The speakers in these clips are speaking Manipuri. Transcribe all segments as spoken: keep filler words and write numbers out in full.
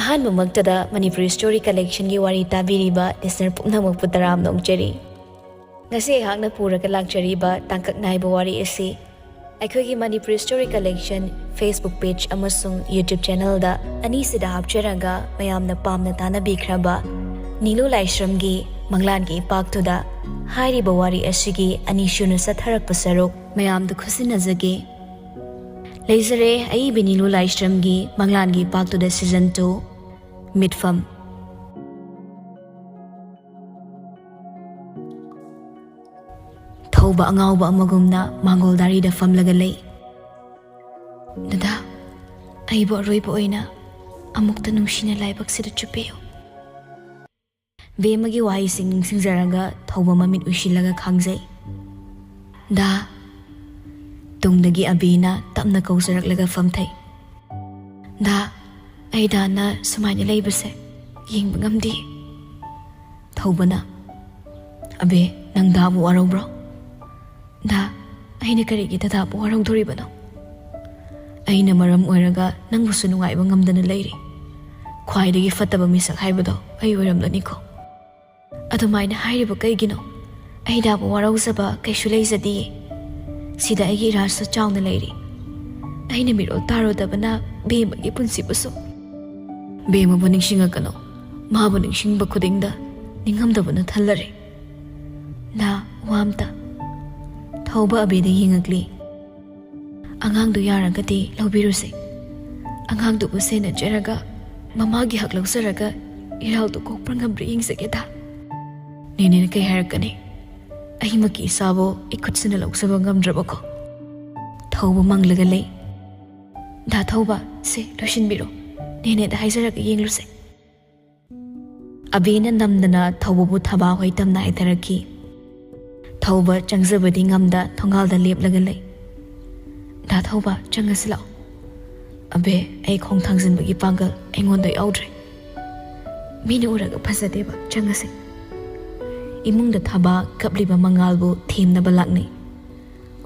ꯑꯍꯥꯟꯕꯃꯛꯇꯗ ꯃꯅꯤꯄꯨꯔꯤ story collectionꯒꯤ ꯋꯥꯔꯤ ꯇꯥꯕꯤꯔꯤꯕ listener ꯄꯨꯝꯅꯃꯛꯄꯨ ꯇꯔꯥꯝꯅ ꯑꯣꯛꯆꯔꯤ꯫ ꯉꯁꯤ ꯑꯩꯍꯥꯛꯅ ꯄꯨꯔꯒ ꯂꯥꯛꯆꯔꯤꯕ ꯇꯥꯡꯀꯛ ꯅꯥꯏꯕ ꯋꯥꯔꯤ ꯑꯁꯤ ꯑꯩꯈꯣꯏꯒꯤ Manipuri story collection Facebook page ꯑꯃꯁꯨꯡ YouTube channelꯗ ꯑꯅꯤꯁꯤꯗ ꯍꯥꯞꯆꯔꯒ ꯃꯌꯥꯝꯅ ꯄꯥꯝꯅ ꯇꯥꯅꯕꯤꯈ꯭ꯔꯕ ꯅꯤꯂꯨ ꯂꯥꯏꯁ꯭ꯔꯝꯒꯤ ꯃꯪꯂꯥꯟꯒꯤ ꯏꯄꯥꯛꯇꯨꯗ ꯍꯥꯏꯔꯤꯕ ꯋꯥꯔꯤ ꯑꯁꯤꯒꯤ ꯑꯅꯤꯁꯨꯅ ꯆꯠꯊꯔꯛꯄ ꯁꯔꯨꯛ ꯃꯌꯥꯝꯗ ꯈꯨꯠꯁꯤꯟꯅꯖꯒꯦ꯫ ꯂꯩꯖꯔꯦ ꯑꯏꯕꯤ ꯅꯤꯂꯨ ꯂꯥꯏꯁ꯭ꯔꯝꯒꯤ ꯃꯪꯂꯥꯟꯒꯤ ꯏꯄꯥꯛꯇꯨꯗ season two, ꯃꯤꯠꯐꯝ꯫ ꯊꯧꯕ ꯑꯉꯥꯎꯕ ꯑꯃꯒꯨꯝꯅ ꯃꯥꯡꯒꯣꯜ ꯗꯥꯔꯤꯗ ꯐꯝꯂꯒ ꯂꯩ꯫ "ꯗꯗꯥ, ꯑꯩꯕꯨ ꯑꯔꯣꯏꯕ ꯑꯣꯏꯅ ꯑꯃꯨꯛꯇ ꯅꯨꯡꯁꯤꯅ ꯂꯥꯏꯕꯛꯁꯤꯗ ꯆꯨꯞꯄꯤꯌꯨ"꯫ ꯕꯦꯝꯃꯒꯤ ꯋꯥꯍꯩꯁꯤꯡ ꯅꯤꯡꯁꯤꯡꯖꯔꯒ ꯊꯧꯕ ꯃꯃꯤꯠ ꯎꯏꯁꯤꯜꯂꯒ ꯈꯥꯡꯖꯩ꯫ "ꯗꯥ"꯫ ꯇꯨꯡꯗꯒꯤ ꯑꯕꯦꯅ ꯇꯞꯅ ꯀꯧꯖꯔꯛꯂꯒ ꯐꯝꯊꯩ꯫ "ꯗꯥ, ꯑꯩ ꯗꯥꯅ ꯁꯨꯃꯥꯏꯅ ꯂꯩꯕꯁꯦ ꯌꯦꯡꯕ ꯉꯝꯗꯦ"꯫ ꯊꯧꯕꯅ, "ꯑꯕꯦ, ꯅꯪ ꯗꯥꯕꯨ ꯋꯥꯔꯧꯕ꯭ꯔꯣ?" "ꯗꯥ, ꯑꯩꯅ ꯀꯔꯤꯒꯤ ꯗꯗꯥꯕꯨ ꯋꯥꯔꯧꯗꯣꯔꯤꯕꯅꯣ? ꯑꯩꯅ ꯃꯔꯝ ꯑꯣꯏꯔꯒ ꯅꯪꯕꯨꯁꯨ ꯅꯨꯡꯉꯥꯏꯕ ꯉꯝꯗꯅ ꯂꯩꯔꯤ꯫ ꯈ꯭ꯋꯥꯏꯗꯒꯤ ꯐꯠꯇꯕ ꯃꯤꯁꯛ ꯍꯥꯏꯕꯗꯣ ꯑꯩ ꯑꯣꯏꯔꯝꯂꯅꯤꯀꯣ꯫ ꯑꯗꯨꯃꯥꯏꯅ ꯍꯥꯏꯔꯤꯕ ꯀꯩꯒꯤꯅꯣ? ꯑꯩ ꯗꯥꯕꯨ ꯋꯥꯔꯧꯖꯕ ꯀꯩꯁꯨ ꯂꯩꯖꯗꯤꯌꯦ꯫ ꯁꯤꯗ ꯑꯩꯒꯤ ꯏꯔꯥꯜꯁꯨ ꯆꯥꯎꯅ ꯂꯩꯔꯤ꯫ ꯑꯩꯅ ꯃꯤꯔꯣꯜ ꯇꯥꯔꯨꯗꯕꯅ ꯕꯦꯝꯃꯒꯤ ꯄꯨꯟꯁꯤꯕꯨꯁꯨ"꯫ "ꯕꯦꯝꯃꯕꯨ ꯅꯤꯡꯁꯤꯡꯉꯛꯀꯅꯨ꯫ ꯃꯥꯕꯨ ꯅꯤꯡꯁꯤꯡꯕ ꯈꯨꯗꯤꯡꯗ ꯅꯤꯡꯉꯝꯗꯕꯅ ꯊꯜꯂꯔꯦ"꯫ "ꯗꯥ, ꯋꯥ ꯑꯝꯇ"꯫ ꯊꯧꯕ ꯑꯕꯦꯗ ꯌꯦꯡꯉꯛꯂꯤ꯫ "ꯑꯉꯥꯡꯗꯨ ꯌꯥꯔꯒꯗꯤ ꯂꯧꯕꯤꯔꯨꯁꯦ꯫ ꯑꯉꯥꯡꯗꯨꯕꯨ ꯁꯦꯟꯅꯖꯔꯒ ꯃꯃꯥꯒꯤ ꯍꯛ ꯂꯧꯖꯔꯒ ꯏꯔꯥꯜꯗꯨ ꯀꯣꯛꯄ꯭ꯔꯥ ꯉꯝꯕ꯭ꯔꯥ ꯌꯦꯡꯖꯒꯦꯗ꯫ ꯅꯦꯅꯦꯅ ꯀꯩ ꯍꯥꯏꯔꯛꯀꯅꯤ? ꯑꯩꯃꯛꯀꯤ ꯏꯆꯥꯕꯨ ꯏꯈꯨꯠꯁꯤꯅ ꯂꯧꯖꯕ ꯉꯝꯗ꯭ꯔꯕꯀꯣ꯫ ꯊꯧꯕ ꯃꯪꯂꯒ ꯂꯩ꯫ "ꯗꯥ ꯊꯧꯕ, ꯁꯦ ꯂꯣꯏꯁꯤꯟꯕꯤꯔꯣ꯫ ꯅꯦꯅꯦꯗ ꯍꯥꯏꯖꯔꯒ ꯌꯦꯡꯂꯨꯁꯦ꯫" ꯑꯕꯦꯅ ꯅꯝꯗꯅ ꯊꯧꯕꯕꯨ ꯊꯕꯥ ꯍꯣꯏ ꯇꯝꯅ ꯍꯥꯏꯊꯔꯛꯈꯤ꯫ ꯊꯧꯕ ꯆꯪꯖꯕꯗꯤ ꯉꯝꯗ ꯊꯣꯡꯒꯥꯜꯗ ꯂꯦꯞꯂꯒ ꯂꯩ꯫ "ꯗꯥ ꯊꯧꯕ, ꯆꯪꯉꯁꯤ ꯂꯥꯛꯑꯣ꯫" "ꯑꯕꯦ, ꯑꯩ ꯈꯣꯡ ꯊꯥꯡꯖꯤꯟꯕꯒꯤ ꯄꯥꯡꯒꯜ ꯑꯩꯉꯣꯟꯗ ꯌꯥꯎꯗ꯭ꯔꯦ꯫" "ꯃꯤꯅ ꯎꯔꯒ ꯐꯖꯗꯦꯕ, ꯆꯪꯉꯁꯦ꯫" ꯏꯃꯨꯡꯗ ꯊꯕꯥ ꯀꯞꯂꯤꯕ ꯃꯉꯥꯜꯕꯨ ꯊꯦꯝꯅꯕ ꯂꯥꯛꯅꯩ꯫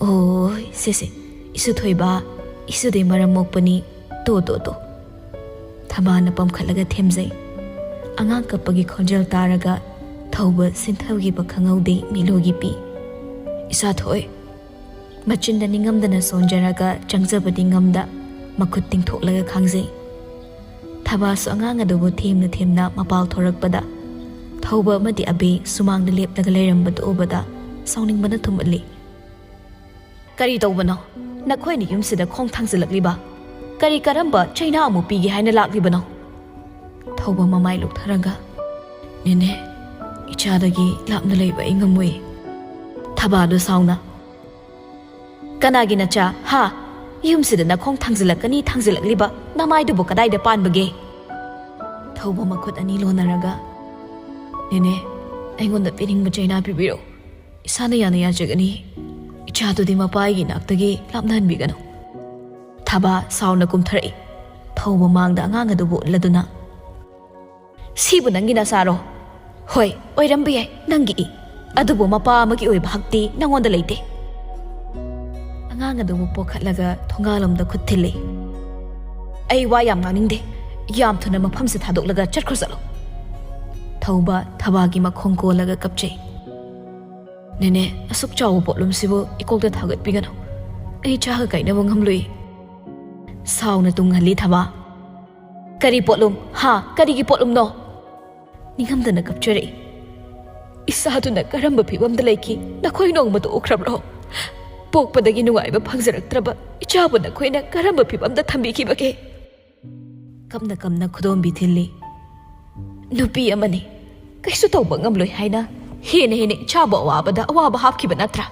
"ꯑꯣ, ꯁꯦ ꯁꯦ, ꯏꯁꯨ ꯊꯣꯏꯕ, ꯏꯁꯨꯗꯤ ꯃꯔꯝ ꯃꯣꯛꯄꯅꯤ, ꯇꯣ ꯇꯣ ꯇꯣ꯫" ꯊꯕꯥꯅ ꯄꯝꯈꯠꯂꯒ ꯊꯦꯝꯖꯩ꯫ ꯑꯉꯥꯡ ꯀꯞꯄꯒꯤ ꯈꯣꯟꯖꯦꯜ ꯇꯥꯔꯒ ꯊꯧꯕ ꯁꯤꯟꯊꯈꯤꯕ ꯈꯪꯍꯧꯗꯦ ꯃꯤꯠꯂꯨꯒꯤ ꯄꯤ꯫ "ꯏꯆꯥ ꯊꯣꯏ꯫" ꯃꯆꯤꯟꯗ ꯅꯤꯡꯉꯝꯗꯅ ꯁꯣꯟꯖꯔꯒ ꯆꯪꯖꯕꯗꯤ ꯉꯝꯗ ꯃꯈꯨꯠ ꯇꯤꯡꯊꯣꯛꯂꯒ ꯈꯥꯡꯖꯩ꯫ ꯊꯕꯥꯁꯨ ꯑꯉꯥꯡ ꯑꯗꯨꯕꯨ ꯊꯦꯝꯅ ꯊꯦꯝꯅ ꯃꯄꯥꯜ ꯊꯣꯔꯛꯄꯗ ꯊꯧꯕ ꯑꯃꯗꯤ ꯑꯕꯦ ꯁꯨꯃꯥꯡꯗ ꯂꯦꯞꯂꯒ ꯂꯩꯔꯝꯕꯗꯨ ꯎꯕꯗ ꯁꯥꯎꯅꯤꯡꯕꯅ ꯊꯨꯝꯍꯠꯂꯤ꯫ "ꯀꯔꯤ ꯇꯧꯕꯅꯣ? ꯅꯈꯣꯏꯅ ꯌꯨꯝꯁꯤꯗ ꯈꯣꯡ ꯊꯥꯡꯖꯤꯜꯂꯛꯂꯤꯕ? ꯀꯔꯤ ꯀꯔꯝꯕ ꯆꯩꯅꯥ ꯑꯃꯨꯛ ꯄꯤꯒꯦ ꯍꯥꯏꯅ ꯂꯥꯛꯂꯤꯕꯅꯣ?" ꯊꯧꯕ ꯃꯃꯥꯏ ꯂꯨꯞꯊꯔꯒ, "ꯅꯦꯅꯦ, ꯏꯆꯥꯗꯒꯤ ꯂꯥꯞꯅ ꯂꯩꯕ ꯑꯩ ꯉꯝꯃꯣꯏ꯫" ꯊꯕꯥꯗꯨ ꯁꯥꯎꯅ, "ꯀꯅꯥꯒꯤ ꯅꯆꯥ, ꯍꯥ? ꯌꯨꯝꯁꯤꯗ ꯅꯈꯣꯡ ꯊꯥꯡꯖꯤꯜꯂꯛꯀꯅꯤ ꯊꯥꯡꯖꯤꯜꯂꯛꯂꯤꯕ ꯅꯃꯥꯏꯗꯨꯕꯨ ꯀꯗꯥꯏꯗ ꯄꯥꯟꯕꯒꯦ?" ꯊꯧꯕ ꯃꯈꯨꯠ ꯑꯅꯤ ꯂꯣꯟꯅꯔꯒ, "ꯅꯦꯅꯦ, ꯑꯩꯉꯣꯟꯗ ꯄꯤꯅꯤꯡꯕ ꯆꯩꯅꯥ ꯄꯤꯕꯤꯔꯣ꯫ ꯏꯁꯥꯅ ꯌꯥꯅ ꯌꯥꯖꯒꯅꯤ꯫ ꯏꯆꯥꯗꯨꯗꯤ ꯃꯄꯥꯒꯤ ꯅꯥꯛꯇꯒꯤ ꯂꯥꯞꯅꯍꯟꯕꯤꯒꯅꯨ꯫" ꯊꯕꯥ ꯁꯥꯎꯅ ꯀꯨꯝꯊꯔꯛꯏ꯫ ꯊꯧꯕ ꯃꯥꯡꯗ ꯑꯉꯥꯡ ꯑꯗꯨꯕꯨ ꯎꯠꯂꯗꯨꯅ, "ꯁꯤꯕꯨ ꯅꯪꯒꯤ ꯅꯆꯥꯔꯣ? ꯍꯣꯏ, ꯑꯣꯏꯔꯝꯕ ꯌꯥꯏ, ꯅꯪꯒꯤ ꯏ꯫ ꯑꯗꯨꯕꯨ ꯃꯄꯥ ꯑꯃꯒꯤ ꯑꯣꯏꯕ ꯍꯛꯇꯤ ꯅꯪꯉꯣꯟꯗ ꯂꯩꯇꯦ꯫" ꯑꯉꯥꯡ ꯑꯗꯨꯕꯨ ꯄꯣꯈꯠꯂꯒ ꯊꯣꯡꯒꯥꯜꯂꯣꯝꯗ ꯈꯨꯠ ꯊꯤꯜꯂꯤ꯫ "ꯑꯩ ꯋꯥ ꯌꯥꯝ ꯉꯥꯡꯅꯤꯡꯗꯦ꯫ ꯌꯥꯝ ꯊꯨꯅ ꯃꯐꯝꯁꯦ ꯊꯥꯗꯣꯛꯂꯒ ꯆꯠꯈ꯭ꯔꯣ ꯆꯠꯂꯣ꯫" ꯊꯧꯕ ꯊꯕꯥꯒꯤ ꯃꯈꯣꯡ ꯀꯣꯜꯂꯒ ꯀꯞꯆꯩ꯫ "ꯅꯦꯅꯦ, ꯑꯁꯨꯛ ꯆꯥꯎꯕ ꯄꯣꯠꯂꯨꯝꯁꯤꯕꯨ ꯏꯀꯣꯛꯇ ꯊꯥꯒꯠꯄꯤꯒꯅꯨ꯫ ꯑꯩ ꯆꯥꯒ ꯀꯥꯏꯅꯕ ꯉꯝꯂꯨꯏ꯫" ꯁꯥꯎꯅ ꯇꯨꯡꯍꯜꯂꯤ ꯊꯕꯥ꯫ "ꯀꯔꯤ ꯄꯣꯠꯂꯨꯝ? ꯍꯥ? ꯀꯔꯤꯒꯤ ꯄꯣꯠꯂꯨꯝꯅꯣ?" ꯅꯤꯡꯉꯝꯗꯅ ꯀꯞꯆꯔꯛꯏ꯫ "ꯏꯆꯥꯗꯨꯅ ꯀꯔꯝꯕ ꯐꯤꯕꯝꯗ ꯂꯩꯈꯤ, ꯅꯈꯣꯏ ꯅꯣꯡꯃꯇ ꯎꯈ꯭ꯔꯕ꯭ꯔꯣ? ꯄꯣꯛꯄꯗꯒꯤ ꯅꯨꯡꯉꯥꯏꯕ ꯐꯪꯖꯔꯛꯇ꯭ꯔꯕ ꯏꯆꯥꯕꯨ ꯅꯈꯣꯏꯅ ꯀꯔꯝꯕ ꯐꯤꯕꯝꯗ ꯊꯝꯕꯤꯈꯤꯕꯒꯦ?" ꯀꯞꯅ ꯀꯞꯅ ꯈꯨꯗꯣꯝꯕꯤ ꯊꯤꯜꯂꯤ꯫ ꯅꯨꯄꯤ ꯑꯃꯅꯤ, ꯀꯩꯁꯨ ꯇꯧꯕ ꯉꯝꯂꯣꯏ ꯍꯥꯏꯅ ꯍꯦꯟꯅ ꯍꯦꯟꯅ ꯏꯆꯥꯕꯨ ꯑꯋꯥꯕꯗ ꯑꯋꯥꯕ ꯍꯥꯞꯈꯤꯕ ꯅꯠꯇ꯭ꯔꯥ?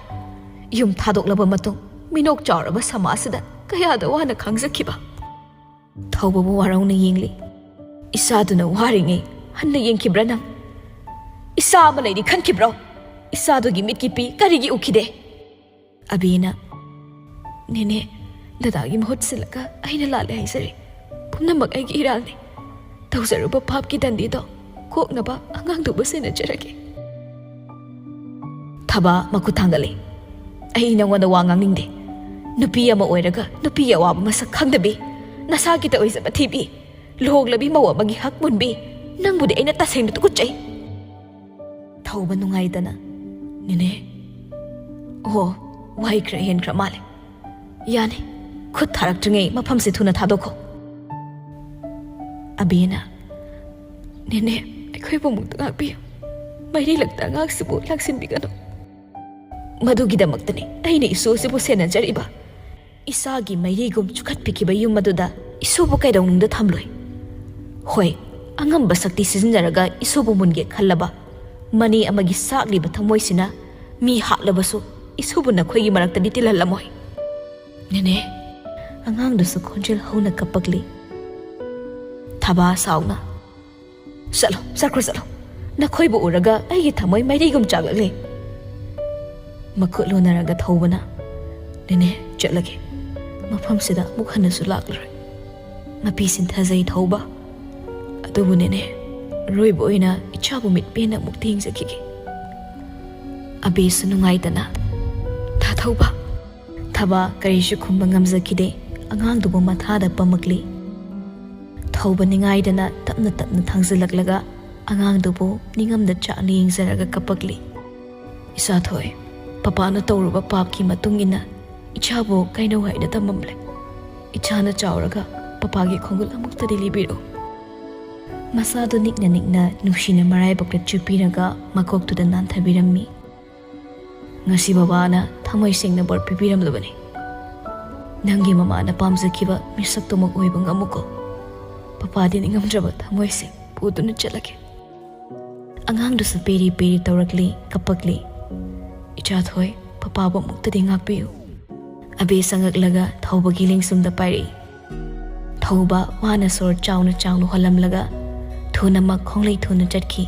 ꯌꯨꯝ ꯊꯥꯗꯣꯛꯂꯕ ꯃꯇꯨꯡ ꯃꯤꯅꯣꯛ ꯆꯥꯎꯔꯕ ꯁꯃꯥꯖꯁꯤꯗ ꯀꯌꯥꯗ ꯋꯥꯅ ꯈꯥꯡꯖꯈꯤꯕ꯫ ꯊꯧꯕꯕꯨ ꯋꯥꯔꯧꯅ ꯌꯦꯡꯂꯤ꯫ "ꯏꯆꯥꯗꯨꯅ ꯋꯥꯔꯤꯉꯩ ꯍꯟꯅ ꯌꯦꯡꯈꯤꯕ꯭ꯔꯥ ꯅꯪ? ꯏꯆꯥ ꯑꯃ ꯂꯩꯔꯤ ꯈꯟꯈꯤꯕ꯭ꯔꯣ? ꯏꯆꯥꯗꯨꯒꯤ ꯃꯤꯠꯀꯤ ꯄꯤ ꯀꯔꯤꯒꯤ ꯎꯈꯤꯗꯦ?" ꯑꯕꯤꯅ, "ꯅꯦꯅꯦ, ꯗꯗꯥꯒꯤ ꯃꯍꯨꯠ ꯁꯤꯜꯂꯒ ꯑꯩꯅ ꯂꯥꯜꯂꯦ ꯍꯥꯏꯖꯔꯦ꯫ ꯄꯨꯝꯅꯃꯛ ꯑꯩꯒꯤ ꯏꯔꯥꯜꯅꯤ꯫ ꯇꯧꯖꯔꯨꯕ ꯄꯥꯞꯀꯤ ꯗꯟꯗꯤꯗꯣ ꯀꯣꯛꯅꯕ ꯑꯉꯥꯡꯗꯨꯕꯨ ꯁꯦꯟꯅꯖꯔꯒꯦ꯫" ꯊꯕꯥ ꯃꯈꯨꯠ ꯊꯥꯡꯒꯠꯂꯤ꯫ "ꯑꯩ ꯅꯉꯣꯟꯗ ꯋꯥ ꯉꯥꯡꯅꯤꯡꯗꯦ꯫ ꯅꯨꯄꯤ ꯑꯃ ꯑꯣꯏꯔꯒ ꯅꯨꯄꯤꯒꯤ ꯑꯋꯥꯕ ꯃꯁꯛ ꯈꯪꯗꯕꯤ, ꯅꯁꯥꯒꯤꯇ ꯑꯣꯏꯖꯕ ꯊꯤꯕꯤ, ꯂꯨꯍꯣꯡꯂꯕꯤ ꯃꯧ ꯑꯃꯒꯤ ꯍꯛ ꯃꯨꯟꯕꯤ, ꯅꯪꯕꯨꯗꯤ ꯑꯩꯅ ꯇꯁꯦꯡꯅ ꯇꯨꯀꯠꯆꯩ꯫" ꯊꯧꯕ ꯅꯨꯡꯉꯥꯏꯇꯅ, "ꯅꯦꯅꯦ, ꯑꯣ, ꯋꯥꯍꯩ ꯈꯔ ꯍꯦꯟꯈ꯭ꯔ ꯃꯥꯜꯂꯦ꯫ ꯌꯥꯅꯤ, ꯈꯨꯠ ꯊꯥꯔꯛꯇ꯭ꯔꯤꯉꯩ ꯃꯐꯝꯁꯦ ꯊꯨꯅ ꯊꯥꯗꯣꯛꯈꯣ꯫" ꯑꯕꯤꯅ, "ꯅꯦꯅꯦ, ꯑꯩꯈꯣꯏꯕꯨ ꯑꯃꯨꯛꯇ ꯉꯥꯛꯄꯤꯌꯨ꯫ ꯃꯩꯔꯩꯂꯛꯇ ꯑꯉꯥꯡꯁꯤꯕꯨ ꯂꯥꯛꯁꯤꯟꯕꯤꯒꯅꯨ꯫ ꯃꯗꯨꯒꯤꯗꯃꯛꯇꯅꯤ ꯑꯩꯅ ꯏꯁꯨ ꯑꯁꯤꯕꯨ ꯁꯦꯟꯅꯖꯔꯤꯕ꯫ ꯏꯆꯥꯒꯤ ꯃꯩꯔꯩꯒꯨꯝ ꯆꯨꯈꯠꯄꯤꯈꯤꯕ ꯌꯨꯝ ꯑꯗꯨꯗ ꯏꯁꯨꯕꯨ ꯀꯩꯗꯧꯅꯨꯡꯗ ꯊꯝꯂꯣꯏ꯫ ꯍꯣꯏ, ꯑꯉꯝꯕ ꯁꯛꯇꯤ ꯁꯤꯖꯤꯟꯅꯔꯒ ꯏꯁꯨꯕꯨ ꯃꯨꯟꯒꯦ ꯈꯜꯂꯕ ꯃꯅꯦ ꯑꯃꯒꯤ ꯆꯥꯛꯂꯤꯕ ꯊꯃꯣꯏꯁꯤꯅ ꯃꯤ ꯍꯥꯠꯂꯕꯁꯨ ꯏꯁꯨꯕꯨ ꯅꯈꯣꯏꯒꯤ ꯃꯔꯛꯇꯗꯤ ꯇꯤꯜꯍꯜꯂꯝꯃꯣꯏ꯫" "ꯅꯦꯅꯦ꯫" ꯑꯉꯥꯡꯗꯨꯁꯨ ꯈꯣꯟꯖꯦꯜ ꯍꯧꯅ ꯀꯞꯄꯛꯂꯤ꯫ ꯊꯕꯥ ꯁꯥꯎꯅ, "ꯆꯠꯂꯣ, ꯆꯠꯈ꯭ꯔꯣ, ꯆꯠꯂꯣ꯫ ꯅꯈꯣꯏꯕꯨ ꯎꯔꯒ ꯑꯩꯒꯤ ꯊꯃꯣꯏ ꯃꯩꯔꯩꯒꯨꯝ ꯆꯥꯛꯂꯛꯂꯦ꯫" ꯃꯈꯨꯠ ꯂꯣꯟꯅꯔꯒ ꯊꯧꯕꯅ, "ꯅꯦꯅꯦ, ꯆꯠꯂꯒꯦ꯫ ꯃꯐꯝꯁꯤꯗ ꯑꯃꯨꯛ ꯍꯟꯅꯁꯨ ꯂꯥꯛꯂꯔꯣꯏ꯫" ꯃꯄꯤ ꯁꯤꯟꯊꯖꯩ ꯊꯧꯕ꯫ "ꯑꯗꯨꯕꯨ ꯅꯦꯅꯦ, ꯑꯔꯣꯏꯕ ꯑꯣꯏꯅ ꯏꯆꯥꯕꯨ ꯃꯤꯠ ꯄꯦꯟꯅ ꯑꯃꯨꯛꯇ ꯌꯦꯡꯖꯈꯤꯒꯦ꯫" ꯑꯕꯤꯁꯨ ꯅꯨꯡꯉꯥꯏꯇꯅ, "ꯊꯥ ꯊꯧꯕ꯫" ꯊꯕꯥ ꯀꯔꯤꯁꯨ ꯈꯨꯝꯕ ꯉꯝꯖꯈꯤꯗꯦ꯫ ꯑꯉꯥꯡꯗꯨꯕꯨ ꯃꯊꯥꯗ ꯄꯝꯃꯛꯂꯤ꯫ ꯊꯧꯕ ꯅꯤꯡꯉꯥꯏꯗꯅ ꯇꯞꯅ ꯇꯞꯅ ꯊꯥꯡꯖꯤꯜꯂꯛꯂꯒ ꯑꯉꯥꯡꯗꯨꯕꯨ ꯅꯤꯡꯉꯝꯗ ꯆꯥꯛꯅ ꯌꯦꯡꯖꯔꯒ ꯀꯞꯄꯛꯂꯤ꯫ "ꯏꯆꯥ ꯊꯣꯏ, ꯄꯄꯥꯅ ꯇꯧꯔꯨꯕ ꯄꯥꯞꯀꯤ ꯃꯇꯨꯡ ꯏꯟꯅ ꯏꯆꯥꯕꯨ ꯀꯩꯅꯧ ꯍꯥꯏꯅ ꯊꯝꯃꯝꯂꯦ꯫ ꯏꯆꯥꯅ ꯆꯥꯎꯔꯒ ꯄꯄꯥꯒꯤ ꯈꯣꯡꯒꯨꯜ ꯑꯃꯨꯛꯇꯗꯤ ꯂꯤꯕꯤꯔꯛꯎ꯫" ꯃꯆꯥꯗꯨ ꯅꯤꯛꯅ ꯅꯤꯛꯅ ꯅꯨꯡꯁꯤꯅ ꯃꯔꯥꯏꯕꯛꯇ ꯆꯨꯞꯄꯤꯔꯒ ꯃꯀꯣꯛꯇꯨꯗ ꯅꯥꯟꯊꯕꯤꯔꯝꯃꯤ꯫ "ꯉꯁꯤ ꯕꯕꯥꯅ ꯊꯃꯣꯏ ꯁꯦꯡꯅ ꯕꯣꯔ ꯄꯤꯕꯤꯔꯝꯂꯕꯅꯤ꯫ ꯅꯪꯒꯤ ꯃꯃꯥꯅ ꯄꯥꯝꯖꯈꯤꯕ ꯃꯤꯁꯛꯇꯨꯃꯛ ꯑꯣꯏꯕ ꯉꯝꯃꯨꯀꯣ꯫ ꯄꯄꯥꯗꯤ ꯅꯤꯡꯉꯝꯗ꯭ꯔꯕ ꯊꯃꯣꯏꯁꯦ ꯄꯨꯗꯨꯅ ꯆꯠꯂꯒꯦ꯫ ꯑꯉꯥꯡꯗꯨꯁꯨ ꯄꯦꯔꯤ ꯄꯦꯔꯤ ꯇꯧꯔꯛꯂꯤ, ꯀꯞꯄꯛꯂꯤ꯫ "ꯏꯆꯥ ꯊꯣꯏ, ꯄꯄꯥꯕꯨ ꯑꯃꯨꯛꯇꯗꯤ ꯉꯥꯛꯄꯤꯌꯨ꯫" ꯑꯕꯦ ꯆꯪꯉꯛꯂꯒ ꯊꯧꯕꯒꯤ ꯂꯦꯡꯁꯨꯝꯗ ꯄꯥꯏꯔꯛꯏ꯫ ꯊꯧꯕ ꯋꯥꯅ ꯁꯣꯔ ꯆꯥꯎꯅ ꯆꯥꯎꯅ ꯍꯣꯜꯂꯝꯂꯒ ꯊꯨꯅꯃꯛ ꯈꯣꯡꯂꯩ ꯊꯨꯅ ꯆꯠꯈꯤ꯫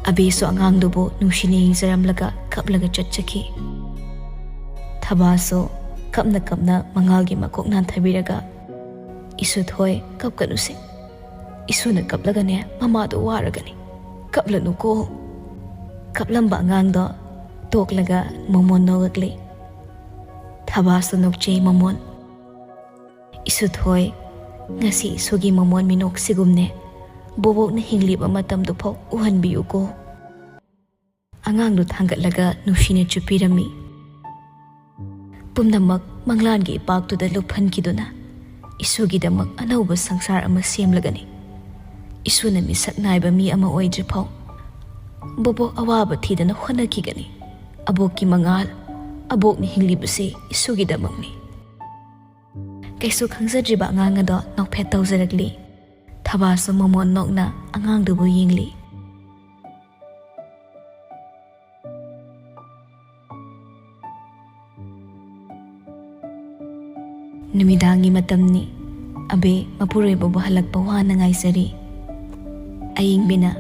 ꯑꯕꯦꯁꯨ ꯑꯉꯥꯡꯗꯨꯕꯨ ꯅꯨꯡꯁꯤꯅ ꯌꯦꯡꯖꯔꯝꯂꯒ ꯀꯞꯂꯒ ꯆꯠꯆꯈꯤ꯫ ꯊꯕꯥꯁꯨ ꯀꯞꯅ ꯀꯞꯅ ꯃꯉꯥꯜꯒꯤ ꯃꯀꯣꯛ ꯅꯥꯟꯊꯕꯤꯔꯒ, "ꯏꯁꯨ ꯊꯣꯏ, ꯀꯞꯀꯅꯨꯁꯦ꯫ ꯏꯁꯨꯅ ꯀꯞꯂꯒꯅꯦ ꯃꯃꯥꯗꯣ ꯋꯥꯔꯒꯅꯤ꯫ ꯀꯞꯂꯅꯨꯀꯣ꯫" ꯀꯞꯂꯝꯕ ꯑꯉꯥꯡꯗꯣ ꯇꯣꯛꯂꯒ ꯃꯣꯃꯣꯟ ꯅꯣꯛꯂꯛꯂꯤ꯫ ꯊꯕꯥꯁꯨ ꯅꯣꯛꯆꯩ ꯃꯣꯃꯣꯟ꯫ "ꯏꯁꯨ ꯊꯣꯏ, ꯉꯁꯤ ꯏꯁꯨꯒꯤ ꯃꯃꯣꯟ ꯃꯤꯅꯣꯛꯁꯤꯒꯨꯝꯅꯦ ꯕꯣꯕꯣꯛꯅ ꯍꯤꯡꯂꯤꯕ ꯃꯇꯝꯗꯨꯐꯥꯎ ꯎꯍꯟꯕꯤꯌꯨꯀꯣ꯫" ꯑꯉꯥꯡꯗꯨ ꯊꯥꯡꯒꯠꯂꯒ ꯅꯨꯡꯁꯤꯅ ꯆꯨꯞꯄꯤꯔꯝꯃꯤ꯫ ꯄꯨꯝꯅꯃꯛ ꯃꯪꯂꯥꯟꯒꯤ ꯏꯄꯥꯛꯇꯨꯗ ꯂꯨꯞꯍꯟꯈꯤꯗꯨꯅ ꯏꯁꯨꯒꯤꯗꯃꯛ ꯑꯅꯧꯕ ꯁꯪꯁꯥꯔ ꯑꯃ ꯁꯦꯝꯂꯒꯅꯤ꯫ ꯏꯁꯨꯅ ꯃꯤꯁꯛ ꯅꯥꯏꯕ ꯃꯤ ꯑꯃ ꯑꯣꯏꯗ꯭ꯔꯤꯐꯥꯎ ꯕꯣꯕꯣꯛ ꯑꯋꯥꯕ ꯊꯤꯗꯅ ꯍꯣꯠꯅꯈꯤꯒꯅꯤ꯫ ꯑꯕꯣꯛꯀꯤ ꯃꯉꯥꯜ, ꯑꯕꯣꯛꯅ ꯍꯤꯡꯂꯤꯕꯁꯤ ꯏꯁꯨꯒꯤꯗꯃꯛꯅꯤ꯫ ꯀꯩꯁꯨ ꯈꯪꯖꯗ꯭ꯔꯤꯕ ꯑꯉꯥꯡ ꯑꯗꯣ ꯅꯣꯛꯐꯦꯠ ꯇꯧꯖꯔꯛꯂꯤ꯫ ꯊꯕꯥꯁꯨ ꯃꯃꯣꯟ ꯅꯣꯛꯅ ꯑꯉꯥꯡꯗꯨꯕꯨ ꯌꯦꯡꯂꯤ꯫ ꯅꯨꯃꯤꯗꯥꯡꯒꯤ ꯃꯇꯝꯅꯤ꯫ ꯑꯕꯦ ꯃꯄꯨꯔꯣꯏꯕꯕꯨ ꯍꯜꯂꯛꯄ ꯋꯥꯅ ꯉꯥꯏꯖꯔꯤ꯫ ꯑꯌꯤꯡꯕꯤꯅ,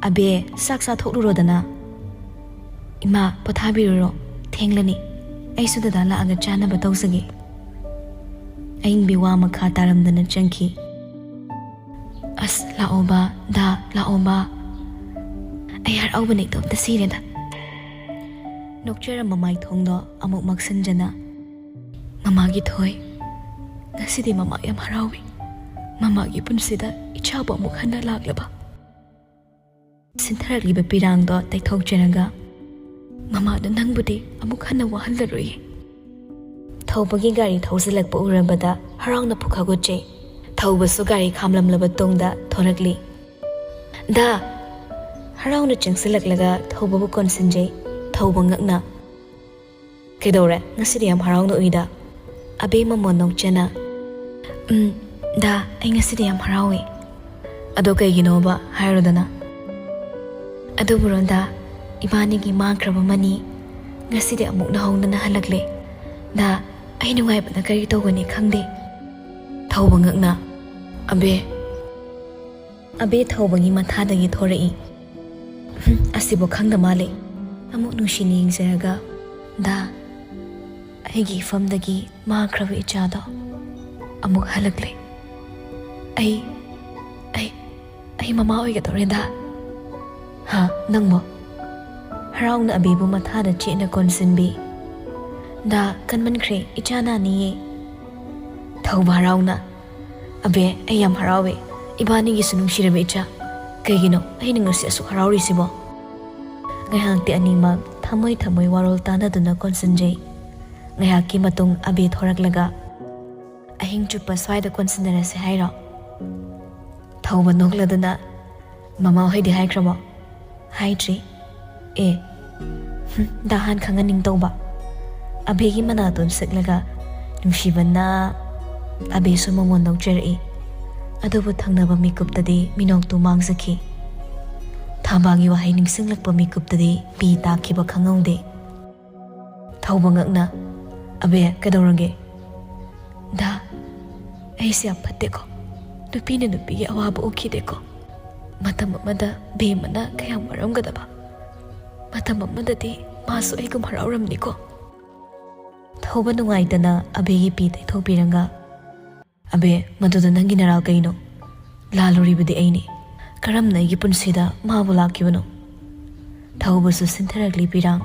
"ꯑꯕꯦ, ꯆꯥꯛ ꯆꯥꯊꯣꯛꯂꯨꯔꯣꯗꯅ꯫" "ꯏꯃꯥ, ꯄꯣꯊꯥꯕꯤꯔꯨꯔꯣ, ꯊꯦꯡꯂꯅꯤ꯫ ꯑꯩꯁꯨ ꯗꯗꯥ ꯂꯥꯛꯑꯒ ꯆꯥꯅꯕ ꯇꯧꯖꯒꯦ꯫" ꯑꯌꯤꯡꯕꯤ ꯋꯥ ꯃꯈꯥ ꯇꯥꯔꯝꯗꯅ ꯆꯪꯈꯤ꯫ "ꯑꯁ, ꯂꯥꯛꯑꯣꯕ, ꯗꯥ, ꯂꯥꯛꯑꯣꯕ꯫ ꯑꯩ ꯍꯔꯥꯎꯕꯅ ꯏꯇꯣꯝꯇ ꯁꯤꯔꯦꯗ꯫" ꯅꯣꯛꯆꯔꯝꯕ ꯃꯥꯏꯊꯣꯡꯗꯣ ꯑꯃꯨꯛ ꯃꯛꯁꯟꯖꯅ, "ꯃꯃꯥꯒꯤ ꯊꯣꯏ, ꯉꯁꯤꯗꯤ ꯃꯃꯥ ꯌꯥꯝ ꯍꯔꯥꯎꯏ꯫ ꯃꯃꯥꯒꯤ ꯄꯨꯟꯁꯤꯗ ꯏꯆꯥꯕꯨ ꯑꯃꯨꯛ ꯍꯟꯅ ꯂꯥꯛꯂꯕ꯫" ꯁꯤꯟꯊꯔꯛꯂꯤꯕ ꯄꯤꯔꯥꯡꯗꯣ ꯇꯩꯊꯣꯛꯆꯔꯒ, "ꯃꯃꯥꯗꯣ ꯅꯪꯕꯨꯗꯤ ꯑꯃꯨꯛ ꯍꯟꯅ ꯋꯥꯍꯜꯂꯔꯣꯏꯌꯦ꯫" ꯊꯧꯕꯒꯤ ꯒꯥꯔꯤ ꯊꯧꯖꯤꯜꯂꯛꯄ ꯎꯔꯕꯗ ꯍꯔꯥꯎꯅ ꯄꯨꯈꯥ ꯒꯣꯠꯆꯩ꯫ ꯊꯧꯕꯁꯨ ꯒꯥꯔꯤ ꯈꯥꯝꯂꯝꯂꯕ ꯇꯨꯡꯗ ꯊꯣꯔꯛꯂꯤ꯫ "ꯗꯥ!" ꯍꯔꯥꯎꯅ ꯆꯪꯁꯤꯜꯂꯛꯂꯒ ꯊꯧꯕꯕꯨ ꯀꯣꯟꯁꯤꯟꯖꯩ꯫ ꯊꯧꯕ ꯉꯛꯅ, "ꯀꯩꯗꯧꯔꯦ? ꯉꯁꯤꯗꯤ ꯌꯥꯝ ꯍꯔꯥꯎꯅ ꯎꯏꯗ?" ꯑꯕꯦ ꯃꯃꯣꯟ ꯅꯣꯛꯆꯅ, "ꯎꯝ, ꯗꯥ, ꯑꯩ ꯉꯁꯤꯗꯤ ꯌꯥꯝ ꯍꯔꯥꯎꯏ꯫ ꯑꯗꯣ ꯀꯩꯒꯤꯅꯣꯕ ꯍꯥꯏꯔꯣꯗꯅ? ꯑꯗꯨꯕꯨ ꯔꯣꯟꯗꯥ, ꯏꯕꯥꯅꯤꯒꯤ ꯃꯥꯡꯈ꯭ꯔꯕ ꯃꯅꯤ ꯉꯁꯤꯗꯤ ꯑꯃꯨꯛ ꯅꯧꯍꯧꯅꯅ ꯍꯜꯂꯛꯂꯦ꯫ ꯗꯥ, ꯑꯩ ꯅꯨꯡꯉꯥꯏꯕꯅ ꯀꯔꯤ ꯇꯧꯒꯅꯤ ꯈꯪꯗꯦ꯫ ꯊꯧꯕ ꯉꯛꯅ, "ꯑꯕꯦ!" ꯑꯕꯦ ꯊꯧꯕꯒꯤ ꯃꯊꯥꯗꯒꯤ ꯊꯣꯔꯛꯏ꯫ "ꯍꯨꯝ, ꯑꯁꯤꯕꯨ ꯈꯪꯗ ꯃꯥꯜꯂꯦ꯫" ꯑꯃꯨꯛ ꯅꯨꯡꯁꯤꯅ ꯌꯦꯡꯖꯔꯒ, "ꯗꯥ, ꯑꯩꯒꯤ ꯏꯐꯝꯗꯒꯤ ꯃꯥꯡꯈ꯭ꯔꯕ ꯏꯆꯥꯗꯣ ꯑꯃꯨꯛ ꯍꯜꯂꯛꯂꯦ꯫ ꯑꯩ, ꯑꯩ, ꯑꯩ ꯃꯃꯥ ꯑꯣꯏꯒꯗꯧꯔꯦ, ꯗꯥ꯫" "ꯍꯥ, ꯅꯪꯕꯣ?" ꯍꯔꯥꯎꯅ ꯑꯕꯦꯕꯨ ꯃꯊꯥꯗ ꯆꯦꯠꯅ ꯀꯣꯟꯁꯤꯟꯕꯤ꯫ "ꯗꯥ, ꯀꯟꯃꯟꯈ꯭ꯔꯦ, ꯏꯆꯥ ꯅꯥꯅꯤꯌꯦ꯫" ꯊꯧꯕ ꯍꯔꯥꯎꯅ, "ꯑꯕꯦ, ꯑꯩ ꯌꯥꯝ ꯍꯔꯥꯎꯋꯦ, ꯏꯕꯥꯅꯤꯒꯤꯁꯨ ꯅꯨꯡꯁꯤꯔꯕ ꯏꯆꯥ꯫ ꯀꯩꯒꯤꯅꯣ ꯑꯩꯅ ꯉꯁꯤ ꯑꯁꯨꯛ ꯍꯔꯥꯎꯔꯤꯁꯤꯕꯣ?" ꯉꯥꯏꯍꯥꯛꯇꯤ ꯑꯅꯤꯃꯛ ꯊꯃꯣꯏ ꯊꯃꯣꯏ ꯋꯥꯔꯣꯜ ꯇꯥꯟꯅꯗꯨꯅ ꯀꯣꯟꯁꯤꯟꯖꯩ꯫ ꯉꯥꯏꯍꯥꯛꯀꯤ ꯃꯇꯨꯡ ꯑꯕꯦ ꯊꯣꯔꯛꯂꯒ, "ꯑꯍꯤꯡ ꯆꯨꯞꯄ ꯁ꯭ꯋꯥꯏꯗ ꯀꯣꯟꯁꯤꯟꯅꯔꯁꯦ ꯍꯥꯏꯔꯣ?" ꯊꯧꯕ ꯅꯣꯛꯂꯗꯨꯅ, "ꯃꯃꯥ ꯍꯣꯏꯗꯤ ꯍꯥꯏꯈ꯭ꯔꯕꯣ?" "ꯍꯥꯏꯗ꯭ꯔꯤ꯫" "ꯑꯦ, ꯍꯨꯝ, ꯗꯥ ꯍꯥꯟ ꯈꯪꯍꯟꯅꯤꯡ ꯇꯧꯕ꯫" ꯑꯕꯦꯒꯤ ꯃꯅꯥꯇꯣꯟ ꯁꯤꯛꯂꯒ ꯅꯨꯡꯁꯤꯕꯅ ꯑꯕꯦꯁꯨ ꯃꯃꯣꯟ ꯅꯣꯛꯆꯔꯛꯏ꯫ ꯑꯗꯨꯕꯨ ꯊꯪꯅꯕ ꯃꯤꯀꯨꯞꯇꯗꯤ ꯃꯤꯅꯣꯛꯇꯨ ꯃꯥꯡꯖꯈꯤ꯫ ꯊꯥꯕꯥꯒꯤ ꯋꯥꯍꯩ ꯅꯤꯡꯁꯤꯡꯂꯛꯄ ꯃꯤꯀꯨꯞꯇꯗꯤ ꯄꯤ ꯇꯥꯈꯤꯕ ꯈꯪꯍꯧꯗꯦ꯫ ꯊꯧꯕ ꯉꯛꯅ, "ꯑꯕꯦ, ꯀꯩꯗꯧꯔꯒꯦ?" "ꯗꯥ, ꯑꯩꯁꯦ ꯌꯥꯝ ꯐꯠꯇꯦꯀꯣ꯫ ꯅꯨꯄꯤꯅ ꯅꯨꯄꯤꯒꯤ ꯑꯋꯥꯕ ꯎꯈꯤꯗꯦꯀꯣ꯫ ꯃꯇꯝ ꯑꯃꯗ ꯕꯦꯝꯃꯅ ꯀꯌꯥꯝ ꯋꯥꯔꯝꯒꯗꯕ꯫ ꯃꯇꯝ ꯑꯃꯗꯗꯤ ꯃꯥꯁꯨ ꯑꯩꯒꯨꯝ ꯍꯔꯥꯎꯔꯝꯅꯤꯀꯣ꯫" ꯊꯧꯕ ꯅꯨꯡꯉꯥꯏꯇꯅ ꯑꯕꯦꯒꯤ ꯄꯤ ꯇꯩꯊꯣꯛꯄꯤꯔꯒ, "ꯑꯕꯦ, ꯃꯗꯨꯗ ꯅꯪꯒꯤ ꯅꯔꯥꯜ ꯀꯩꯅꯣ? ꯂꯥꯜꯂꯨꯔꯤꯕꯗꯤ ꯑꯩꯅꯤ꯫ ꯀꯔꯝꯅ ꯑꯩꯒꯤ ꯄꯨꯟꯁꯤꯗ ꯃꯥꯕꯨ ꯂꯥꯛꯈꯤꯕꯅꯣ?" ꯊꯧꯕꯁꯨ ꯁꯤꯟꯊꯔꯛꯂꯤ ꯄꯤꯔꯥꯡ꯫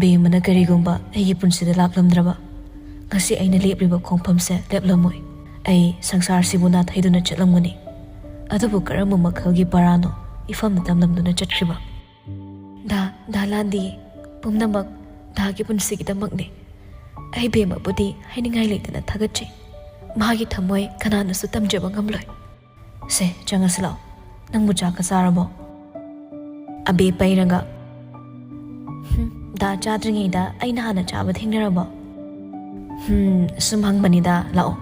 "ꯕꯦꯝꯃꯅ ꯀꯔꯤꯒꯨꯝꯕ ꯑꯩꯒꯤ ꯄꯨꯟꯁꯤꯗ ꯂꯥꯛꯂꯝꯗ꯭ꯔꯕ, ꯉꯁꯤ ꯑꯩꯅ ꯂꯦꯞꯂꯤꯕ ꯈꯣꯡꯐꯝꯁꯦ ꯂꯦꯞꯂꯝꯃꯣꯏ꯫ ꯑꯩ ꯁꯪꯁꯥꯔꯁꯤꯕꯨ ꯅꯥꯊꯩꯗꯨꯅ ꯆꯠꯂꯝꯒꯅꯤ꯫ ꯑꯗꯨꯕꯨ ꯀꯔꯝꯕ ꯃꯈꯜꯒꯤ ꯄꯔꯥꯅꯣ ꯏꯐꯝꯗ ꯇꯝꯂꯝꯗꯨꯅ ꯆꯠꯈ꯭ꯔꯤꯕ?" "ꯗꯥ, ꯗꯥ ꯂꯥꯟꯗꯤꯌꯦ꯫ ꯄꯨꯝꯅꯃꯛ ꯗꯥꯒꯤ ꯄꯨꯟꯁꯤꯒꯤꯗꯃꯛꯅꯦ꯫ ꯑꯩ ꯕꯦꯝꯃꯕꯨꯗꯤ ꯍꯥꯏꯅꯤꯡꯉꯥꯏ ꯂꯩꯇꯅ ꯊꯥꯒꯠꯆꯩ꯫ ꯃꯥꯒꯤ ꯊꯃꯣꯏ ꯀꯅꯥꯅꯁꯨ ꯇꯝꯖꯕ ꯉꯝꯂꯣꯏ꯫ ꯁꯦ, ꯆꯪꯉꯁꯤ ꯂꯥꯛꯑꯣ꯫ ꯅꯪꯕꯨ ꯆꯥꯛꯀ ꯆꯥꯔꯕꯣ?" ꯑꯕꯦ ꯄꯩꯔꯒ, "ꯍꯨꯝ, ꯗꯥ ꯆꯥꯗ꯭ꯔꯤꯉꯩꯗ ꯑꯩꯅ ꯍꯥꯟꯅ ꯆꯥꯕ ꯊꯦꯡꯅꯔꯕꯣ?" "ꯍꯨꯝ, ꯁꯨꯝ ꯍꯪꯕꯅꯤꯗ, ꯂꯥꯛꯑꯣ꯫"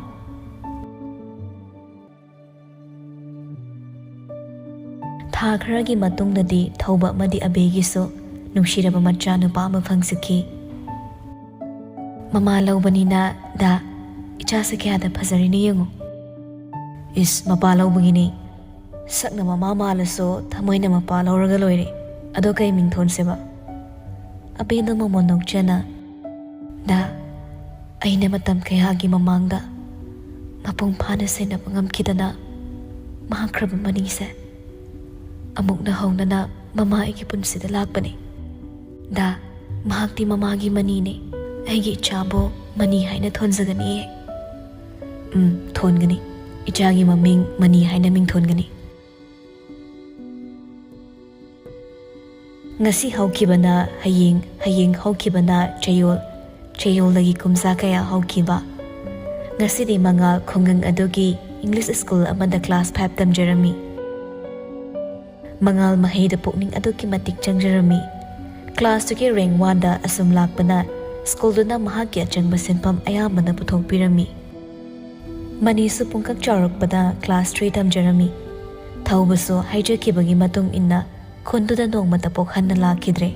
ꯊꯥ ꯈꯔꯒꯤ ꯃꯇꯨꯡꯗꯗꯤ ꯊꯧꯕ ꯑꯃꯗꯤ ꯑꯕꯦꯒꯤꯁꯨ ꯅꯨꯡꯁꯤꯔꯕ ꯃꯆꯥ ꯅꯨꯄꯥ ꯑꯃ ꯐꯪꯖꯈꯤ꯫ "ꯃꯃꯥ ꯂꯧꯕꯅꯤꯅ ꯗꯥ, ꯏꯆꯥꯁꯦ ꯀꯌꯥꯗ ꯐꯖꯔꯤꯅꯦ ꯌꯦꯡꯉꯨ꯫" "ꯏꯁ, ꯃꯄꯥ ꯂꯧꯕꯒꯤꯅꯤ꯫ ꯁꯛꯅ ꯃꯃꯥ ꯃꯥꯜꯂꯁꯨ ꯊꯃꯣꯏꯅ ꯃꯄꯥ ꯂꯧꯔꯒ ꯂꯣꯏꯔꯦ꯫ ꯑꯗꯣ ꯀꯩ ꯃꯤꯡ ꯊꯣꯟꯁꯦꯕ?" ꯑꯕꯦꯗꯣ ꯃꯃꯣꯟ ꯅꯣꯛꯆꯅ, "ꯗꯥ, ꯑꯩꯅ ꯃꯇꯝ ꯀꯌꯥꯒꯤ ꯃꯃꯥꯡꯗ ꯃꯄꯨꯡ ꯐꯥꯅ ꯁꯦꯟꯅꯕ ꯉꯝꯈꯤꯗꯅ ꯃꯥꯡꯈ꯭ꯔꯕ ꯃꯅꯤꯁꯦ ꯑꯃꯨꯛ ꯅꯧꯍꯧꯅꯅ ꯃꯃꯥ ꯑꯩꯒꯤ ꯄꯨꯟꯁꯤꯗ ꯂꯥꯛꯄꯅꯤ꯫ ꯗꯥ, ꯃꯍꯥꯛꯇꯤ ꯃꯃꯥꯒꯤ ꯃꯅꯤꯅꯦ꯫ ꯑꯩꯒꯤ ꯏꯆꯥꯕꯨ ꯃꯅꯤ ꯍꯥꯏꯅ ꯊꯣꯟꯖꯒꯅꯤꯌꯦ꯫" "ꯎꯝ, ꯊꯣꯟꯒꯅꯤ꯫ ꯏꯆꯥꯒꯤ ꯃꯃꯤꯡ ꯃꯅꯤ ꯍꯥꯏꯅ ꯃꯤꯡ ꯊꯣꯟꯒꯅꯤ꯫" ꯉꯁꯤ ꯍꯧꯈꯤꯕꯅ ꯍꯌꯦꯡ, ꯍꯌꯦꯡ ꯍꯧꯈꯤꯕꯅ ꯆꯌꯣꯜ, ꯆꯌꯣꯜꯗꯒꯤ ꯀꯨꯝꯖꯥ ꯀꯌꯥ ꯍꯧꯈꯤꯕ꯫ ꯉꯁꯤꯗꯤ ꯃꯉꯥꯜ ꯈꯨꯡꯒꯪ ꯑꯗꯨꯒꯤ ꯏꯪꯂꯤꯁ ꯁ꯭ꯀꯨꯜ ꯑꯃꯗ ꯀ꯭ꯂꯥꯁ ꯐꯥꯏꯚ ꯇꯝꯖꯔꯝꯃꯤ꯫ ꯃꯉꯥꯜ ꯃꯍꯩꯗ ꯄꯨꯛꯅꯤꯡ ꯑꯗꯨꯛꯀꯤ ꯃꯇꯤꯛ ꯆꯪꯖꯔꯝꯃꯤ꯫ ꯀ꯭ꯂꯥꯁꯇꯨꯒꯤ ꯔꯦꯡ ꯋꯥꯟꯗ ꯑꯁꯨꯝ ꯂꯥꯛꯄꯅ ꯁ꯭ꯀꯨꯜꯗꯨꯅ ꯃꯍꯥꯛꯀꯤ ꯑꯆꯪꯕ ꯁꯤꯟꯐꯝ ꯑꯌꯥꯝꯕꯅ ꯄꯨꯊꯣꯛꯄꯤꯔꯝꯃꯤ꯫ ꯃꯅꯤꯁꯨ ꯄꯨꯡꯀꯛ ꯆꯥꯎꯔꯛꯄꯗ ꯀ꯭ꯂꯥꯁ ꯊ꯭ꯔꯤ ꯇꯝꯖꯔꯝꯃꯤ꯫ ꯊꯧꯕꯁꯨ ꯍꯥꯏꯖꯈꯤꯕꯒꯤ ꯃꯇꯨꯡ ꯏꯟꯅ ꯈꯨꯟꯗꯨꯗ ꯅꯣꯡꯃꯇ ꯄꯣꯛꯍꯟꯅ ꯂꯥꯛꯈꯤꯗ꯭ꯔꯦ꯫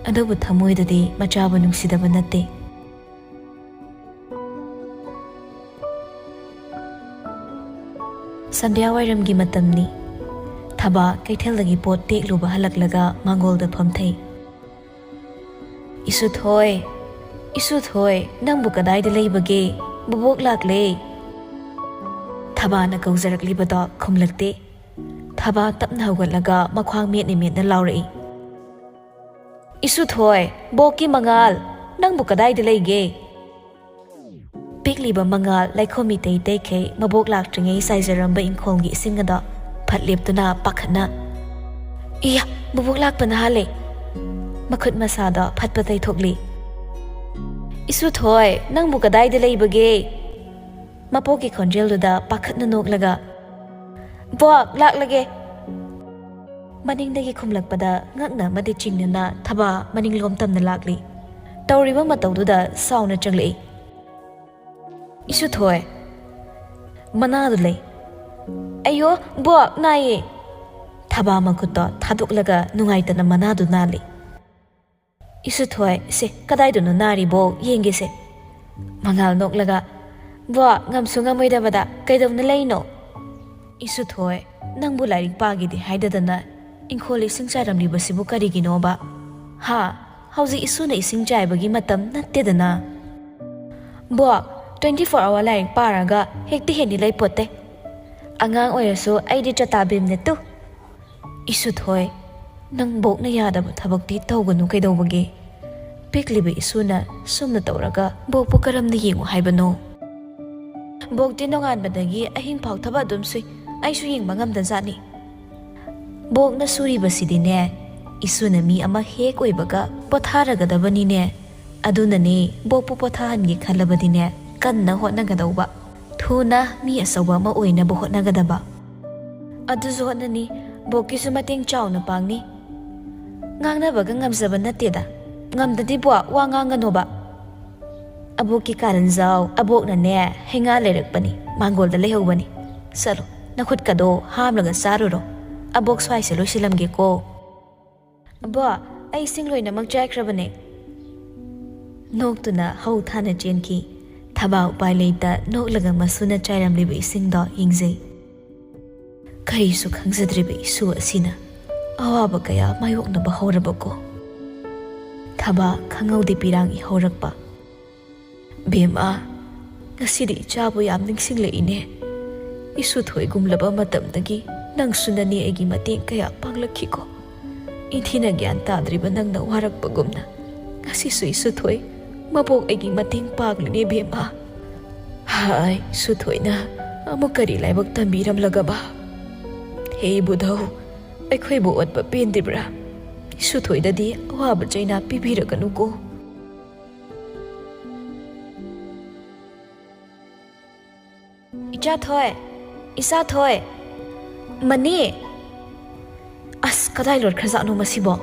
ꯑꯗꯨꯕꯨ ꯊꯃꯣꯏꯗꯗꯤ ꯃꯆꯥꯕꯨ ꯅꯨꯡꯁꯤꯗꯕ ꯅꯠꯇꯦ꯫ ꯁꯟꯙ꯭ꯌꯥ ꯋꯥꯏꯔꯝꯒꯤ ꯃꯇꯝꯅꯤ꯫ ꯊꯕꯥ ꯀꯩꯊꯦꯜꯗꯒꯤ ꯄꯣꯠ ꯇꯦꯛꯂꯨꯕ ꯍꯜꯂꯛꯂꯒ ꯃꯥꯡꯒꯣꯜꯗ ꯐꯝꯊꯩ꯫ "ꯏꯁꯨꯊꯣꯏ, ꯏꯁꯨꯊꯣꯏ, ꯅꯪꯕꯨ ꯀꯗꯥꯏꯗ ꯂꯩꯕꯒꯦ? ꯕꯨꯕꯣꯛ ꯂꯥꯛꯂꯦ꯫" ꯊꯕꯥꯅ ꯀꯧꯖꯔꯛꯂꯤꯕꯗꯣ ꯈꯨꯝꯂꯛꯇꯦ꯫ ꯊꯕꯥ ꯇꯞꯅ ꯍꯧꯒꯠꯂꯒ ꯃꯈ꯭ꯋꯥꯡ ꯃꯦꯠꯅ ꯃꯦꯠꯅ ꯂꯥꯎꯔꯛꯏ, "ꯏꯁꯨꯊꯣꯏ, ꯕꯣꯛꯀꯤ ꯃꯉꯥꯜ, ꯅꯪꯕꯨ ꯀꯗꯥꯏꯗ ꯂꯩꯒꯦ?" ꯄꯤꯛꯂꯤꯕ ꯃꯉꯥꯜ ꯂꯩꯈꯣꯝ ꯏꯇꯩ ꯇꯩꯈꯩ ꯃꯕꯣꯛ ꯂꯥꯛꯇ꯭ꯔꯤꯉꯩ ꯆꯥꯏꯖꯔꯝꯕ ꯏꯪꯈꯣꯜꯒꯤ ꯏꯁꯤꯡ ꯑꯗꯣ ꯐꯠ ꯂꯦꯞꯇꯨꯅ ꯄꯥꯈꯠꯅ, "ꯏꯌꯥ, ꯕꯨꯕꯣꯛ ꯂꯥꯛꯄꯅ ꯍꯥꯜꯂꯦ!" ꯃꯈꯨꯠ ꯃꯁꯥꯗꯣ ꯐꯠꯄ ꯇꯩꯊꯣꯛꯂꯤ꯫ "ꯏꯁꯨꯊꯣꯏ, ꯅꯪꯕꯨ ꯀꯗꯥꯏꯗ ꯂꯩꯕꯒꯦ?" ꯃꯄꯣꯛꯀꯤ ꯈꯣꯟꯖꯦꯜꯗꯨꯗ ꯄꯥꯈꯠꯅ ꯅꯣꯛꯂꯒ, "ꯕꯣꯛ, ꯂꯥꯛꯂꯒꯦ!" ꯃꯅꯤꯡꯗꯒꯤ ꯈꯨꯝꯂꯛꯄꯗ ꯉꯛꯅ ꯑꯃꯗꯤ ꯆꯤꯡꯅꯅ ꯊꯕꯥ ꯃꯅꯤꯡꯂꯣꯝ ꯇꯝꯅ ꯂꯥꯛꯂꯤ꯫ ꯇꯧꯔꯤꯕ ꯃꯇꯧꯗꯨꯗ ꯁꯥꯎꯅ ꯆꯪꯂꯛꯏ꯫ "ꯏꯁꯨꯊꯣꯏ, ꯃꯅꯥꯗꯨ ꯂꯩ꯫" "ꯑꯌꯣ, ꯕꯣꯛ, ꯅꯥꯏꯌꯦ!" ꯊꯕꯥ ꯃꯈꯨꯠꯇꯣ ꯊꯥꯗꯣꯛꯂꯒ ꯅꯨꯡꯉꯥꯏꯇꯅ ꯃꯅꯥꯗꯨ ꯅꯥꯜꯂꯤ꯫ "ꯏꯁꯨꯊꯣꯏ, ꯁꯦ, ꯀꯗꯥꯏꯗꯅꯣ ꯅꯥꯔꯤꯕꯣ? ꯌꯦꯡꯒꯦꯁꯦ꯫" ꯃꯉꯥꯜ ꯅꯣꯛꯂꯒ, "ꯕꯣ, ꯉꯝꯁꯨ ꯉꯝꯃꯣꯏꯗꯕꯗ ꯀꯩꯗꯧꯅ ꯂꯩꯅꯣ?" "ꯏꯁꯨꯊꯣꯏ, ꯅꯪꯕꯨ ꯂꯥꯏꯔꯤꯛ ꯄꯥꯒꯦꯗꯤ ꯍꯥꯏꯗꯗꯅ ꯏꯪꯈꯣꯜ ꯏꯁꯤꯡ ꯆꯥꯏꯔꯝꯂꯤꯕꯁꯤꯕꯨ ꯀꯔꯤꯒꯤꯅꯣꯕ? ꯍꯥ? ꯍꯧꯖꯤꯛ ꯏꯁꯨꯅ ꯏꯁꯤꯡ ꯆꯥꯏꯕꯒꯤ ꯃꯇꯝ ꯅꯠꯇꯦꯗꯅ꯫" "ꯕꯣ, twenty four hour ꯂꯥꯏꯔꯤꯛ ꯄꯥꯔꯒ ꯍꯦꯛꯇ ꯍꯦꯟꯅꯤ ꯂꯩꯄꯣꯠꯇꯦ꯫ ꯑꯉꯥꯡ ꯑꯣꯏꯔꯁꯨ ꯑꯩꯗꯤ ꯆꯇꯥ ꯕꯤꯝꯅꯦ ꯇꯨ꯫" "ꯏꯁꯨꯊꯣꯏ, ꯅꯪ ꯕꯣꯛꯅ ꯌꯥꯗꯕ ꯊꯕꯛꯇꯤ ꯇꯧꯒꯅꯨ ꯀꯩꯗꯧꯕꯒꯦ? ꯄꯤꯛꯂꯤꯕ ꯏꯁꯨꯅ ꯁꯨꯝꯅ ꯇꯧꯔꯒ ꯕꯣꯛꯄꯨ ꯀꯔꯝꯅ ꯌꯦꯡꯉꯨ ꯍꯥꯏꯕꯅꯣ?" "ꯕꯣꯛꯇꯤ ꯅꯣꯡꯉꯥꯟꯕꯗꯒꯤ ꯑꯍꯤꯡ ꯐꯥꯎ ꯊꯕꯛ ꯑꯗꯨꯝ ꯁꯨꯏ, ꯑꯩꯁꯨ ꯌꯦꯡꯕ ꯉꯝꯗꯖꯥꯠꯅꯤ꯫" "ꯕꯣꯛꯅ ꯁꯨꯔꯤꯕꯁꯤꯗꯤꯅꯦ, ꯏꯁꯨꯅ ꯃꯤ ꯑꯃ ꯍꯦꯛ ꯑꯣꯏꯕꯒ ꯄꯣꯊꯥꯔꯒꯗꯕꯅꯤꯅꯦ꯫ ꯑꯗꯨꯅꯅꯦ, ꯕꯣꯛꯄꯨ ꯄꯣꯊꯥꯍꯟꯒꯦ ꯈꯜꯂꯕꯗꯤꯅꯦ, ꯀꯟꯅ ꯍꯣꯠꯅꯒꯗꯧꯕ, ꯊꯨꯅ ꯃꯤ ꯑꯆꯧꯕ ꯑꯃ ꯑꯣꯏꯅꯕ ꯍꯣꯠꯅꯒꯗꯕ꯫" "ꯑꯗꯨꯁꯨ ꯍꯣꯠꯅꯅꯤ, ꯕꯣꯛꯀꯤꯁꯨ ꯃꯇꯦꯡ ꯆꯥꯎꯅ ꯄꯥꯡꯅꯤ꯫" "ꯉꯥꯡꯅꯕꯒ ꯉꯝꯖꯕ ꯅꯠꯇꯦꯗ꯫ ꯉꯝꯗꯗꯤ ꯕꯣꯛ, ꯋꯥ ꯉꯥꯡꯒꯅꯣꯕ꯫" "ꯑꯕꯣꯛꯀꯤ ꯀꯥꯔꯟꯖꯥꯎ, ꯑꯕꯣꯛꯅꯅꯦ ꯍꯩꯉꯥ ꯂꯩꯔꯛꯄꯅꯤ, ꯃꯥꯡꯒꯣꯜꯗ ꯂꯩꯍꯧꯕꯅꯤ꯫ ꯆꯠꯂꯣ, ꯅꯈꯨꯠꯀꯗꯣ ꯍꯥꯝꯂꯒ ꯆꯥꯔꯨꯔꯣ꯫ ꯑꯕꯣꯛ ꯁ꯭ꯋꯥꯏꯁꯦ ꯂꯣꯏꯁꯤꯜꯂꯝꯒꯦꯀꯣ꯫" "ꯑꯕꯣꯛ, ꯑꯩ ꯏꯁꯤꯡ ꯂꯣꯏꯅꯃꯛ ꯆꯥꯏꯈ꯭ꯔꯕꯅꯦ꯫" ꯅꯣꯛꯇꯨꯅ ꯍꯧ ꯊꯥꯅ ꯆꯦꯟꯈꯤ꯫ ꯊꯕꯥ ꯎꯄꯥꯏ ꯂꯩꯇ ꯅꯣꯛꯂꯒ ꯃꯁꯨꯅ ꯆꯥꯏꯔꯝꯂꯤꯕ ꯏꯁꯤꯡꯗꯣ ꯌꯦꯡꯖꯩ꯫ ꯀꯔꯤꯁꯨ ꯈꯪꯖꯗ꯭ꯔꯤꯕ ꯏꯁꯨ ꯑꯁꯤꯅ ꯑꯋꯥꯕ ꯀꯌꯥ ꯃꯥꯌꯣꯛꯅꯕ ꯍꯧꯔꯕꯀꯣ꯫ ꯊꯕꯥ ꯈꯪꯍꯧꯗꯦ ꯄꯤꯔꯥꯡ ꯏꯍꯧꯔꯛꯄ꯫ "ꯕꯦꯝꯃ, ꯉꯁꯤꯗꯤ ꯏꯆꯥꯕꯨ ꯌꯥꯝ ꯅꯤꯡꯁꯤꯡꯂꯛꯏꯅꯦ꯫ ꯏꯁꯨ ꯊꯣꯏꯒꯨꯝꯂꯕ ꯃꯇꯝꯗꯒꯤ ꯅꯪꯁꯨ ꯅꯅꯦ ꯑꯩꯒꯤ ꯃꯇꯦꯡ ꯀꯌꯥ ꯄꯥꯡꯂꯛꯈꯤꯀꯣ꯫ ꯏꯟꯊꯤꯅ ꯒ꯭ꯌꯥꯟ ꯇꯥꯗ꯭ꯔꯤꯕ ꯅꯪꯅ ꯋꯥꯔꯛꯄꯒꯨꯝꯅ ꯉꯁꯤꯁꯨ ꯏꯁꯨ ꯊꯣꯏ ꯃꯕꯣꯛ ꯑꯩꯒꯤ ꯃꯇꯦꯡ ꯄꯥꯡꯂꯤꯅꯦ ꯕꯦꯝꯃ꯫" "ꯍꯥꯏ, ꯏꯁꯨ ꯊꯣꯏꯅ ꯑꯃꯨꯛ ꯀꯔꯤ ꯂꯥꯏꯕꯛ ꯇꯝꯕꯤꯔꯝꯂꯒꯕ? ꯍꯦ ꯏꯕꯨꯙꯧ, ꯑꯩꯈꯣꯏꯕꯨ ꯑꯣꯠꯄ ꯄꯦꯟꯗ꯭ꯔꯤꯕ꯭ꯔꯥ? ꯏꯁꯨ ꯊꯣꯏꯗꯗꯤ ꯑꯋꯥꯕ ꯆꯩꯅꯥ ꯄꯤꯕꯤꯔꯒꯅꯨꯀꯣ꯫" "ꯏꯆꯥ ꯊꯣꯏ, ꯏꯆꯥ ꯊꯣꯏ, ꯃꯅꯤ!" ꯑꯁ, ꯀꯗꯥꯏ ꯂꯣꯠꯈ꯭ꯔꯖꯥꯠꯅꯣ ꯃꯁꯤꯕꯣ?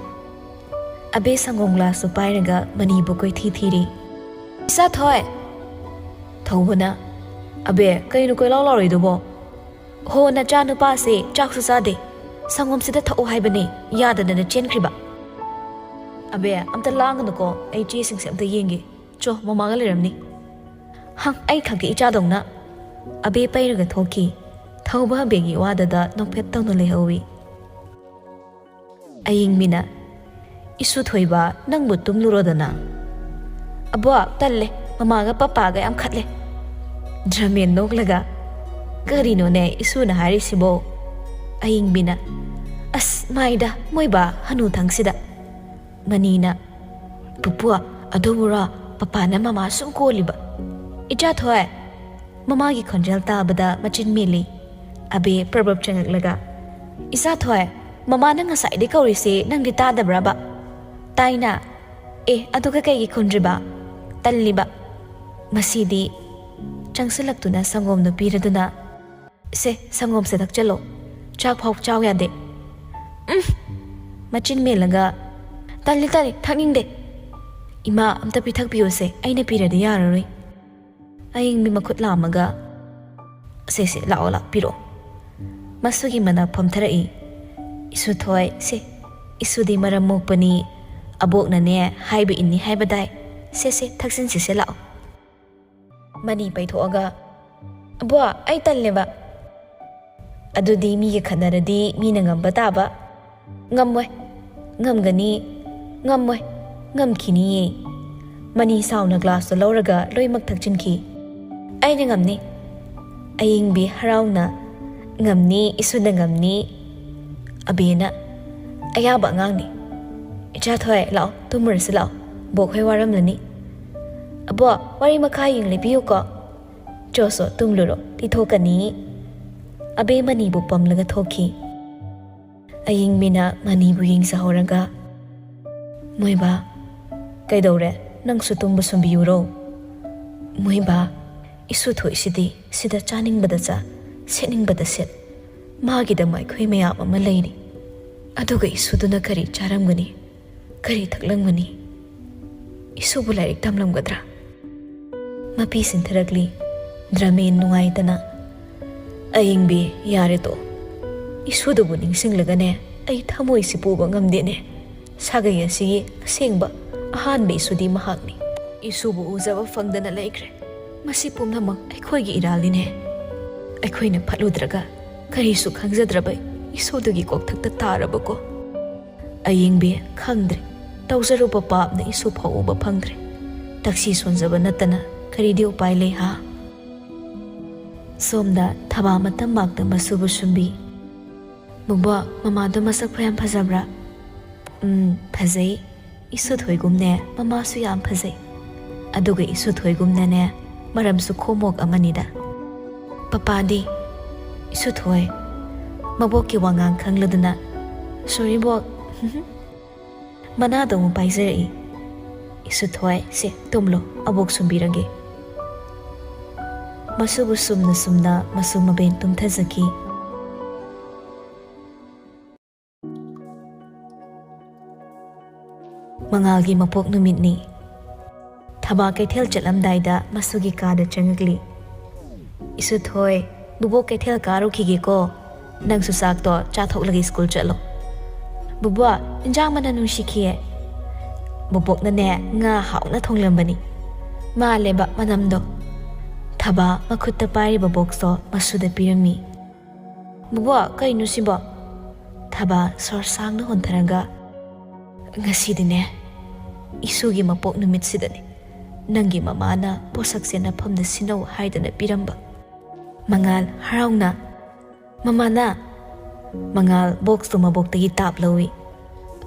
ꯑꯕꯦ ꯁꯪꯒꯣꯝ ꯒ꯭ꯂꯥꯁꯇꯨ ꯄꯥꯏꯔꯒ ꯃꯅꯤꯕꯨ ꯀꯣꯏꯊꯤ ꯊꯤꯔꯤ꯫ "ꯏꯆꯥ ꯊꯣꯏ!" ꯊꯧꯕꯅ, "ꯑꯕꯦ, ꯀꯩꯅꯣ ꯀꯣꯏꯂꯥꯎ ꯂꯥꯎꯔꯤꯗꯨꯕꯣ? ꯍꯣ, ꯅꯆꯥ ꯅꯨꯄꯥꯁꯦ ꯆꯥꯛꯁꯨ ꯆꯥꯗꯦ꯫ "ꯁꯪꯒꯣꯝꯁꯤꯗ ꯊꯛꯑꯣ ꯍꯥꯏꯕꯅꯦ, ꯌꯥꯗꯗꯅ ꯆꯦꯟꯈ꯭ꯔꯤꯕ꯫" "ꯑꯕꯦ, ꯑꯝꯇ ꯂꯥꯡꯒꯅꯨꯀꯣ, ꯑꯩ ꯆꯦꯁꯤꯡꯁꯦ ꯑꯝꯇ ꯌꯦꯡꯒꯦ꯫ ꯆꯣ, ꯃꯃꯥꯒ ꯂꯩꯔꯝꯅꯤ꯫" ꯍꯪ, ꯑꯩ ꯈꯪꯗꯦ ꯏꯆꯥꯗꯧꯅ꯫ ꯑꯕꯦ ꯄꯩꯔꯒ ꯊꯣꯛꯈꯤ꯫ ꯊꯧꯕ ꯑꯕꯦꯒꯤ ꯋꯥꯗꯨꯗ ꯅꯣꯛꯐꯦꯠ ꯇꯧꯅ ꯂꯩꯍꯧꯏ꯫ ꯑꯌꯤꯡꯕꯤꯅ, "ꯏꯁꯨ ꯊꯣꯏꯕ, ꯅꯪꯕꯨ ꯇꯨꯝꯂꯨꯔꯣꯗꯅ꯫" "ꯑꯕꯣꯛ, ꯇꯜꯂꯦ, ꯃꯃꯥꯒ ꯄꯄꯥꯒ ꯌꯥꯝ ꯈꯠꯂꯦ꯫" ꯗ꯭ꯔꯃꯦꯟ ꯅꯣꯛꯂꯒ, "ꯀꯔꯤꯅꯣꯅꯦ ꯏꯁꯨꯅ ꯍꯥꯏꯔꯤꯁꯤꯕꯣ?" ꯑꯌꯤꯡꯕꯤꯅ, "ꯑꯁ ꯃꯥꯏꯗ, ꯃꯣꯏꯕꯥ ꯍꯅꯨ ꯊꯪꯁꯤꯗ꯫" ꯃꯅꯤꯅ, "ꯄꯨꯄꯨ, ꯑꯗꯨꯕꯨꯔꯣ ꯄꯄꯥꯅ ꯃꯃꯥ ꯁꯨꯝ ꯀꯣꯜꯂꯤꯕ?" "ꯏꯆꯥ ꯊꯣꯏ!" ꯃꯃꯥꯒꯤ ꯈꯣꯟꯖꯦꯜ ꯇꯥꯕꯗ ꯃꯆꯤꯟ ꯃꯦꯜꯂꯤ꯫ ꯑꯕꯦ ꯄ꯭ꯔꯕꯞ ꯆꯪꯉꯛꯂꯒ, "ꯏꯆꯥ ꯊꯣꯏ, ꯃꯃꯥꯅ ꯉꯁꯥꯏꯗꯩ ꯀꯧꯔꯤꯁꯦ ꯅꯪꯗꯤ ꯇꯥꯗꯕ꯭ꯔꯕ?" "ꯇꯥꯏꯅ꯫ ꯑꯦ, ꯑꯗꯨꯒ ꯀꯩꯒꯤ ꯈꯨꯝꯗ꯭ꯔꯤꯕ? ꯇꯜꯂꯤꯕ꯫" ꯃꯁꯤꯗꯤ ꯆꯪꯁꯤꯜꯂꯛꯇꯨꯅ ꯁꯪꯒꯣꯝꯗꯨ ꯄꯤꯔꯗꯨꯅ, "ꯁꯦ, ꯁꯪꯒꯣꯝꯁꯦ ꯊꯛꯆꯜꯂꯣ꯫ ꯆꯥꯛ ꯐꯥꯎ ꯆꯥꯎ ꯌꯥꯗꯦ꯫" "ꯎꯝ꯫" ꯃꯆꯤꯟ ꯃꯦꯜꯂꯒ, "ꯇꯜꯂꯤ, ꯇꯜꯂꯤ, ꯊꯛꯅꯤꯡꯗꯦ꯫" "ꯏꯃꯥ, ꯑꯝꯇ ꯄꯤꯊꯛꯄꯤꯌꯨꯁꯦ, ꯑꯩꯅ ꯄꯤꯔꯗꯤ ꯌꯥꯔꯔꯣꯏ꯫" ꯑꯌꯤꯡꯕꯤ ꯃꯈꯨꯠ ꯂꯥꯝꯃꯒ, "ꯁꯦ, ꯁꯦ, ꯂꯥꯛꯑꯣ, ꯂꯥꯛꯄꯤꯔꯣ꯫" ꯃꯁꯨꯒꯤ ꯃꯅꯥꯛ ꯐꯝꯊꯔꯛꯏ꯫ "ꯏꯁꯨ ꯊꯣꯏ, ꯁꯦ, ꯏꯁꯨꯗꯤ ꯃꯔꯝ ꯃꯣꯛꯄꯅꯤ꯫ ꯑꯕꯣꯛꯅꯅꯦ ꯍꯥꯏꯕ ꯏꯟꯅꯤ ꯍꯥꯏꯕꯗꯥꯏ꯫ ꯁꯦ, ꯁꯦ, ꯊꯛꯆꯤꯟꯁꯤꯁꯦ, ꯂꯥꯛꯑꯣ꯫" ꯃꯅꯤ ꯄꯩꯊꯣꯛꯑꯒ, "ꯑꯕꯣꯛ, ꯑꯩ ꯇꯜꯂꯦꯕ꯫" "ꯑꯗꯨꯗꯤ ꯃꯤꯒ ꯈꯠꯅꯔꯗꯤ ꯃꯤꯅ ꯉꯝꯕ ꯇꯥꯕ꯫" "ꯉꯝꯃꯣꯏ꯫" "ꯉꯝꯒꯅꯤ꯫" "ꯉꯝꯃꯣꯏ꯫" "ꯉꯝꯈꯤꯅꯤꯌꯦ꯫" ꯃꯅꯤ ꯁꯥꯎꯅ ꯒ꯭ꯂꯥꯁꯇꯣ ꯂꯧꯔꯒ ꯂꯣꯏꯃꯛ ꯊꯛꯆꯤꯟꯈꯤ꯫ "ꯑꯩꯅ ꯉꯝꯅꯤ꯫" ꯑꯌꯤꯡꯕꯤ ꯍꯔꯥꯎꯅ, "ꯉꯝꯅꯤ, ꯏꯁꯨꯅ ꯉꯝꯅꯤ꯫" ꯑꯕꯦꯅ, "ꯑꯌꯥꯕ ꯑꯉꯥꯡꯅꯤ꯫ ꯏꯆꯥ ꯊꯣꯏ, ꯂꯥꯛꯑꯣ, ꯇꯨꯝꯃꯨꯔꯁꯤ ꯂꯥꯛꯑꯣ꯫ ꯕꯣꯛ ꯍꯣꯏ ꯋꯥꯔꯝꯂꯅꯤ꯫" "ꯑꯕꯣꯛ, ꯋꯥꯔꯤ ꯃꯈꯥ ꯌꯦꯡ ꯂꯩꯕꯤꯌꯨꯀꯣ꯫ ꯆꯣ ꯆꯣ, ꯇꯨꯝꯂꯨꯔꯣ, ꯂꯤꯊꯣꯛꯀꯅꯤ꯫" ꯑꯕꯦ ꯃꯅꯤꯕꯨ ꯄꯝꯂꯒ ꯊꯣꯛꯈꯤ꯫ ꯑꯌꯤꯡꯕꯤꯅ ꯃꯅꯤꯕꯨ ꯌꯦꯡꯖꯍꯧꯔꯒ, "ꯃꯣꯏꯕꯥ, ꯀꯩꯗꯧꯔꯦ? ꯅꯪꯁꯨ ꯇꯨꯝꯕ ꯁꯨꯝꯕꯤꯌꯨꯔꯣ?" "ꯃꯣꯏꯕꯥ, ꯏꯁꯨ ꯊꯣꯛꯏꯁꯤꯗꯤ ꯁꯤꯗ ꯆꯥꯅꯤꯡꯕꯗ ꯆꯥ, ꯁꯦꯠꯅꯤꯡꯕꯗ ꯁꯦꯠ꯫ ꯃꯥꯒꯤꯗꯃꯛ ꯑꯩꯈꯣꯏ ꯃꯌꯥꯝ ꯑꯃ ꯂꯩꯔꯤ꯫ ꯑꯗꯨꯒ ꯏꯁꯨꯗꯨꯅ ꯀꯔꯤ ꯆꯥꯔꯝꯒꯅꯤ? ꯀꯔꯤ ꯊꯛꯂꯝꯒꯅꯤ? ꯏꯁꯨꯕꯨ ꯂꯥꯏꯔꯤꯛ ꯇꯝꯂꯝꯒꯗ꯭ꯔꯥ?" ꯃꯄꯤ ꯁꯤꯟꯊꯔꯛꯂꯤ꯫ ꯗ꯭ꯔꯃꯦꯟ ꯅꯨꯡꯉꯥꯏꯇꯅ, "ꯑꯌꯤꯡꯕꯤ, ꯌꯥꯔꯦ ꯇꯣ꯫ ꯏꯁꯨꯗꯨꯕꯨ ꯅꯤꯡꯁꯤꯡꯂꯒꯅꯦ, ꯑꯩ ꯊꯃꯣꯏꯁꯤ ꯄꯨꯕ ꯉꯝꯗꯦꯅꯦ꯫ ꯁꯥꯒꯩ ꯑꯁꯤꯒꯤ ꯑꯁꯦꯡꯕ ꯑꯍꯥꯟꯕ ꯏꯁꯨꯗꯤ ꯃꯍꯥꯛꯅꯤ꯫ ꯏꯁꯨꯕꯨ ꯎꯖꯕ ꯐꯪꯗꯅ ꯂꯩꯈ꯭ꯔꯦ꯫ ꯃꯁꯤ ꯄꯨꯝꯅꯃꯛ ꯑꯩꯈꯣꯏꯒꯤ ꯏꯔꯥꯜꯅꯤꯅꯦ꯫ ꯑꯩꯈꯣꯏꯅ ꯐꯠꯂꯨꯗ꯭ꯔꯒ ꯀꯔꯤꯁꯨ ꯈꯪꯖꯗ꯭ꯔꯕ ꯏꯁꯨꯗꯨꯒꯤ ꯀꯣꯛꯊꯛꯇ ꯇꯥꯔꯕꯀꯣ꯫ ꯑꯌꯤꯡꯕꯤ, ꯈꯪꯗ꯭ꯔꯦ꯫ ꯇꯧꯖꯔꯨꯕ ꯄꯥꯞꯅ ꯏꯁꯨ ꯐꯥꯎ ꯎꯕ ꯐꯪꯗ꯭ꯔꯦ꯫ ꯇꯛꯁꯤ ꯁꯣꯟꯖꯕ ꯅꯠꯇꯅ ꯀꯔꯤꯗꯤ ꯎꯄꯥꯏ ꯂꯩ ꯍꯥ? ꯁꯣꯝꯗ ꯊꯕꯥ ꯃꯇꯝ ꯃꯥꯛꯇ ꯃꯁꯨꯕꯨ ꯁꯨꯝꯕꯤ꯫ "ꯕꯣꯕꯣꯛ, ꯃꯃꯥꯗꯣ ꯃꯁꯛ ꯐ-, ꯌꯥꯝ ꯐꯖꯕ꯭ꯔꯥ?" "ꯎꯝ, ꯐꯖꯩ꯫ ꯏꯁꯨꯊꯣꯏꯒꯨꯝꯅꯦ ꯃꯃꯥꯁꯨ ꯌꯥꯝ ꯐꯖꯩ꯫ ꯑꯗꯨꯒ ꯏꯁꯨꯊꯣꯏꯒꯨꯝꯅꯅꯦ ꯃꯔꯝꯁꯨ ꯈꯣꯝꯃꯣꯛ ꯑꯃꯅꯤꯗ꯫" "ꯄꯄꯥꯗꯤ?" "ꯏꯁꯨꯊꯣꯏ, ꯃꯕꯣꯛꯀꯤ ꯋꯥꯉꯥꯡ ꯈꯪꯂꯗꯨꯅ꯫" "ꯁꯣꯔꯤ ꯕꯣꯛ꯫" "ꯃꯅꯥꯗꯣ ꯑꯃꯨꯛ ꯄꯥꯏꯖꯔꯛꯏ꯫" "ꯏꯁꯨꯊꯣꯏ, ꯁꯦ ꯇꯨꯝꯂꯣ, ꯑꯕꯣꯛ ꯁꯨꯝꯕꯤꯔꯒꯦ꯫" ꯃꯁꯨꯕꯨ ꯁꯨꯝꯅ ꯁꯨꯝꯅ ꯃꯁꯨ ꯃꯕꯦꯟ ꯇꯨꯝꯊꯖꯈꯤ꯫ ꯃꯉꯥꯜꯒꯤ ꯃꯄꯣꯛ ꯅꯨꯃꯤꯠꯅꯤ꯫ ꯊꯕꯥ ꯀꯩꯊꯦꯜ ꯆꯠꯂꯝꯗꯥꯏꯗ ꯃꯁꯨꯒꯤ ꯀꯥꯗ ꯆꯪꯉꯛꯂꯤ꯫ "ꯏꯁꯨꯊꯣꯏ, ꯕꯨꯕꯣꯛ ꯀꯩꯊꯦꯜ ꯀꯥꯔꯨꯈꯤꯒꯦꯀꯣ꯫ ꯅꯪꯁꯨ ꯆꯥꯛꯇꯣ ꯆꯥꯊꯣꯛꯂꯒ ꯁ꯭ꯀꯨꯜ ꯆꯠꯂꯣ꯫" "ꯕꯨꯕꯣꯛ, ꯏꯟꯖꯥꯡ ꯃꯅꯝ ꯅꯨꯡꯁꯤꯈꯤꯌꯦ꯫" "ꯕꯨꯕꯣꯛꯅꯅꯦ ꯉꯥ ꯍꯥꯎꯅ ꯊꯣꯡꯂꯝꯕꯅꯤ꯫" "ꯃꯥꯜꯂꯦꯕ ꯃꯅꯝꯗꯣ꯫" ꯊꯕꯥ ꯃꯈꯨꯠꯇ ꯄꯥꯏꯔꯤꯕ ꯕꯣꯛꯁꯇꯣ ꯃꯁꯨꯗ ꯄꯤꯔꯝꯃꯤ꯫ "ꯕꯨꯕꯣꯛ, ꯀꯩꯅꯣ ꯁꯤꯕꯣ?" ꯊꯕꯥ ꯁꯣꯔ ꯁꯥꯡꯅ ꯍꯣꯟꯊꯔꯒ, "ꯉꯁꯤꯗꯤꯅꯦ, ꯏꯁꯨꯒꯤ ꯃꯄꯣꯛ ꯅꯨꯃꯤꯠꯁꯤꯗꯅꯦ ꯅꯪꯒꯤ ꯃꯃꯥꯅ ꯄꯣꯠꯁꯛꯁꯦ ꯅꯐꯝꯗ ꯁꯤꯟꯅꯧ ꯍꯥꯏꯗꯅ ꯄꯤꯔꯝꯕ꯫" ꯃꯉꯥꯜ ꯍꯔꯥꯎꯅ, "ꯃꯃꯥꯅ?" ꯃꯉꯥꯜ ꯕꯣꯛꯁꯇꯨ ꯃꯕꯣꯛꯇꯒꯤ ꯇꯥꯞ ꯂꯧꯏ꯫